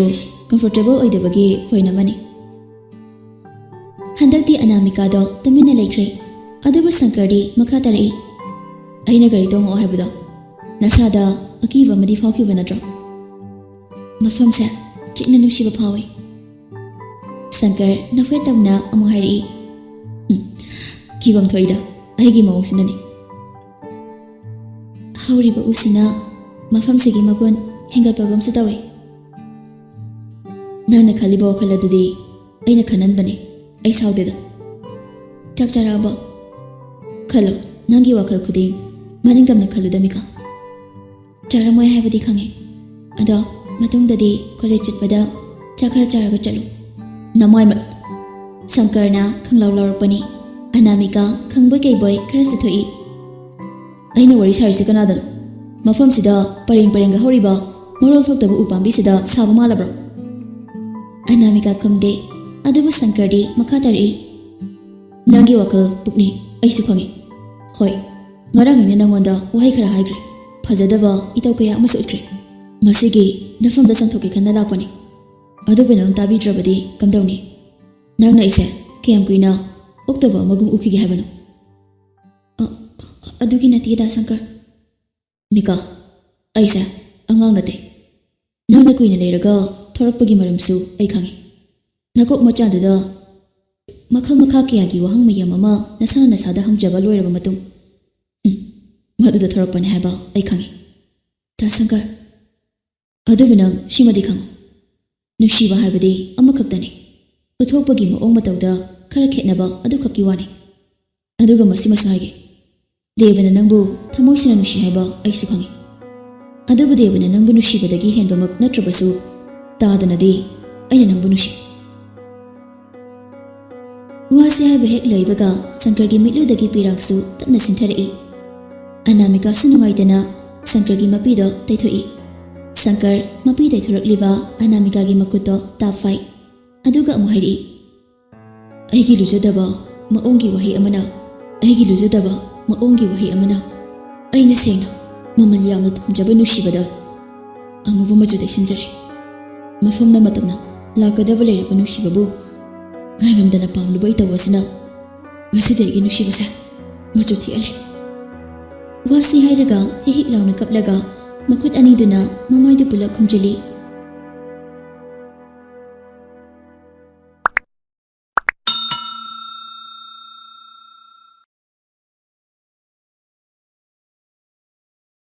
ꯀꯝꯐꯣꯔꯇꯦꯕꯜ ꯑꯣꯏꯗꯕꯒꯤ ꯄꯣꯏꯟ ꯑꯃꯅꯤ꯫" ꯍꯟꯗꯛꯇꯤ ꯑꯅꯥꯃꯤꯀꯥꯗꯣ ꯇꯨꯃꯤꯟꯅ ꯂꯩꯈ꯭ꯔꯦ꯫ ꯑꯗꯨꯕꯨ ꯁꯪꯀꯔꯗꯤ ꯃꯈꯥ ꯇꯥꯔꯛꯏ, "ꯑꯩꯅ ꯒꯥꯔꯤ ꯇꯣꯡꯉꯛꯑꯣ ꯍꯥꯏꯕꯗꯣ ꯅꯁꯥꯗ ꯑꯀꯤꯕ ꯑꯃꯗꯤ ꯐꯥꯎꯈꯤꯕ ꯅꯠꯇ꯭ꯔꯣ? ꯃꯐꯝꯁꯦ ꯆꯤꯛꯅ ꯅꯨꯡꯁꯤꯕ ꯐꯥꯎꯏ꯫" ꯁꯪꯀꯔ ꯅꯐꯦꯠ ꯇꯧꯅ ꯑꯃꯨꯛ ꯍꯥꯏꯔꯛꯏ, "ꯎꯝ, ꯀꯤꯐꯝ ꯊꯣꯛꯏꯗ, ꯑꯩꯒꯤ ꯃꯑꯣꯡꯁꯤꯅꯅꯤ꯫" ꯍꯧꯔꯤꯕ ꯎꯁꯤꯅ ꯃꯐꯝꯁꯤꯒꯤ ꯃꯒꯨꯟ ꯍꯦꯟꯒꯠꯄꯒꯨꯝꯁꯨ ꯇꯧꯏ꯫ "ꯅꯪꯅ ꯈꯜꯂꯤꯕ ꯋꯥꯈꯜ ꯑꯗꯨꯗꯤ ꯑꯩꯅ ꯈꯟꯍꯟꯕꯅꯤ, ꯑꯩ ꯁꯥꯎꯗꯦꯗ꯫ ꯆꯥꯛ ꯆꯥꯔꯛꯑꯕꯣ? ꯈꯜꯂꯣ, ꯅꯪꯒꯤ ꯋꯥꯈꯜ ꯈꯨꯗꯤꯡ ꯃꯅꯤꯡ ꯇꯝꯅ ꯈꯜꯂꯨꯗ, ꯃꯤꯀꯥ꯫ ꯆꯥꯔꯝꯃꯣꯏ ꯍꯥꯏꯕꯗꯤ ꯈꯪꯉꯦ, ꯑꯗꯣ ꯃꯇꯨꯡꯗꯗꯤ ꯀꯣꯂꯦꯖ ꯆꯠꯄꯗ ꯆꯥꯛ ꯈꯔ ꯆꯥꯔꯒ ꯆꯠꯂꯨ꯫" "ꯅꯃꯥꯏ ꯃꯠ!" ꯁꯪꯀꯔꯅ ꯈꯪꯂꯥꯎ ꯂꯥꯎꯔꯛꯄꯅꯤ꯫ ꯑꯅꯥꯃꯤꯀꯥ ꯈꯪꯕꯣꯏ ꯀꯩꯕꯣꯏ ꯈꯔꯁꯨ ꯊꯣꯛꯏ꯫ "ꯑꯩꯅ ꯋꯥꯔꯤ ꯁꯥꯔꯤꯁꯦ ꯀꯅꯥꯗꯅꯣ? ꯃꯐꯝꯁꯤꯗ ꯄꯔꯦꯡ ꯄꯔꯦꯡꯒ ꯍꯧꯔꯤꯕ ꯃꯔꯣꯜ ꯊꯣꯛꯇꯕ ꯎ ꯄꯥꯝꯕꯤꯁꯤꯗ ꯁꯥꯕ ꯃꯥꯜꯂꯕ꯭ꯔꯣ?" ꯑꯅꯥꯃꯤꯀꯥ ꯈꯨꯝꯗꯦ, ꯑꯗꯨꯕꯨ ꯁꯪꯀꯔꯗꯤ ꯃꯈꯥ ꯇꯥꯔꯛꯏ, "ꯅꯪꯒꯤ ꯋꯥꯈꯜ ꯄꯨꯛꯅꯤ, ꯑꯩꯁꯨ ꯈꯪꯉꯤ꯫ ꯍꯣꯏ, ꯉꯔꯥꯡ ꯑꯩꯅ ꯅꯪꯉꯣꯟꯗ ꯋꯥꯍꯩ ꯈꯔ ꯍꯥꯏꯈ꯭ꯔꯦ, ꯐꯖꯗꯕ ꯏꯇꯧ ꯀꯌꯥ ꯑꯃꯁꯨ ꯎꯠꯈ꯭ꯔꯦ꯫ ꯃꯁꯤꯒꯤ ꯅꯐꯝꯗ ꯆꯪꯊꯣꯛꯀꯦ ꯈꯟꯅ ꯂꯥꯛꯄꯅꯤ꯫" ꯑꯗꯨꯕꯨ ꯅꯪ ꯇꯥꯕꯤꯗ꯭ꯔꯕꯗꯤ ꯀꯝꯗꯧꯅꯤ? ꯅꯪꯅ ꯑꯩꯁꯦ ꯀꯌꯥꯝ ꯀꯨꯏꯅ ꯑꯣꯛꯇꯕ ꯑꯃꯒꯨꯝ ꯎꯈꯤꯒꯦ ꯍꯥꯏꯕꯅꯣ? ꯑ, ꯑꯗꯨꯒꯤ ꯅꯠꯇꯦ, ꯗꯥ ꯁꯪꯀꯔ꯫ ꯃꯤꯀꯥ, ꯑꯩꯁꯦ ꯑꯉꯥꯡ ꯅꯠꯇꯦ꯫ ꯅꯪꯅ ꯀꯨꯏꯅ ꯂꯩꯔꯒ ꯊꯣꯔꯛꯄꯒꯤ ꯃꯔꯝꯁꯨ ꯑꯩ ꯈꯪꯏ꯫ ꯅꯀꯣꯛ ꯃꯆꯥꯗꯨꯗ ꯃꯈꯜ ꯃꯈꯥ ꯀꯌꯥꯒꯤ ꯋꯥꯍꯪ ꯃꯌꯥꯝ ꯑꯃ ꯅꯁꯥꯅ ꯅꯁꯥꯗ ꯍꯪꯖꯕ ꯂꯣꯏꯔꯕ ꯃꯇꯨꯡ, ꯎꯝ, ꯃꯗꯨꯗ ꯊꯣꯔꯛꯄꯅꯤ ꯍꯥꯏꯕ ꯑꯩ ꯈꯪꯏ꯫ ꯗꯥ ꯁꯪꯀꯔ, ꯑꯗꯨꯕꯨ ꯅꯪ ꯁꯤꯃꯗꯤ ꯈꯪꯉꯨ, ꯅꯨꯡꯁꯤꯕ ꯍꯥꯏꯕꯗꯤ ꯑꯃꯈꯛꯇꯅꯤ꯫ ꯎꯠꯊꯣꯛꯄꯒꯤ ꯃꯑꯣꯡ ꯃꯇꯧꯗ ꯈꯔ ꯈꯦꯠꯅꯕ ꯑꯗꯨꯈꯛꯀꯤ ꯋꯥꯅꯤ꯫ ꯑꯗꯨꯒ ꯃꯁꯤꯃꯁꯨ ꯍꯥꯏꯒꯦ, ꯗꯦꯕꯅ ꯅꯪꯕꯨ ꯊꯃꯣꯏ ꯁꯦꯡꯅ ꯅꯨꯡꯁꯤ ꯍꯥꯏꯕ ꯑꯩꯁꯨ ꯈꯪꯏ꯫ ꯑꯗꯨꯕꯨ ꯗꯦꯕꯅ ꯅꯪꯕꯨ ꯅꯨꯡꯁꯤꯕꯗꯒꯤ ꯍꯦꯟꯕꯃꯛ ꯅꯠꯇ꯭ꯔꯕꯁꯨ, ꯇꯥꯗꯅꯗꯤ ꯑꯩꯅ ꯅꯪꯕꯨ ꯅꯨꯡꯁꯤ꯫ ꯋꯥꯁꯤ ꯍꯥꯏꯕ ꯍꯦꯛ ꯂꯣꯏꯕꯒ ꯁꯪꯀꯔꯒꯤ ꯃꯤꯠꯂꯨꯗꯒꯤ ꯄꯤꯔꯥꯡꯁꯨ ꯇꯞꯅ ꯆꯤꯡꯊꯔꯛꯏ꯫ ꯑꯅꯥꯃꯤꯀꯥꯁꯨ ꯅꯨꯡꯉꯥꯏꯇꯅ ꯁꯪꯀꯔꯒꯤ ꯃꯄꯤꯗꯣ ꯇꯩꯊꯣꯛꯏ꯫ ꯁꯪꯀꯔ ꯃꯄꯤ ꯇꯩꯊꯣꯔꯛꯂꯤꯕ ꯑꯅꯥꯃꯤꯀꯥꯒꯤ ꯃꯈꯨꯠꯇꯣ ꯇꯥꯞ ꯐꯥꯏ꯫ ꯑꯗꯨꯒ ꯑꯃꯨꯛ ꯍꯥꯏꯔꯛꯏ, "ꯑꯩꯒꯤ ꯂꯨꯖꯗꯕ ꯃꯑꯣꯡꯒꯤ ꯋꯥꯍꯩ ꯑꯃꯅ, ꯑꯩꯒꯤ ꯂꯨꯖꯗꯕ ꯃꯑꯣꯡꯒꯤ ꯋꯥꯍꯩ ꯑꯃꯅ ꯑꯩꯅ ꯁꯦꯡꯅ ꯃꯃꯜ ꯌꯥꯝꯅ ꯇꯝꯖꯕ ꯅꯨꯡꯁꯤꯕꯗ ꯑꯃꯨꯕ ꯃꯆꯨ ꯇꯩꯁꯤꯟꯖꯔꯦ꯫ ꯃꯐꯝꯅ ꯃꯇꯝꯅ ꯂꯥꯛꯀꯗꯕ ꯂꯩꯔꯕ ꯅꯨꯡꯁꯤꯕꯕꯨ ꯉꯥꯏꯉꯝꯗꯅ ꯄꯥꯝꯂꯨꯕ ꯏꯇꯧ ꯑꯁꯤꯅ ꯉꯁꯤꯗꯤ ꯑꯩꯒꯤ ꯅꯨꯡꯁꯤꯕꯁꯦ ꯃꯆꯨ ꯊꯤꯍꯜꯂꯦ꯫" ꯋꯥꯁꯤ ꯍꯥꯏꯔꯒ ꯍꯤꯛ ꯍꯤꯛ ꯂꯥꯎꯅ ꯀꯞꯂꯒ ꯃꯈꯨꯠ ꯑꯅꯤꯗꯨꯅ ꯃꯃꯥꯏꯗꯨ ꯄꯨꯂꯞ ꯈꯨꯝꯖꯤꯜꯂꯤ꯫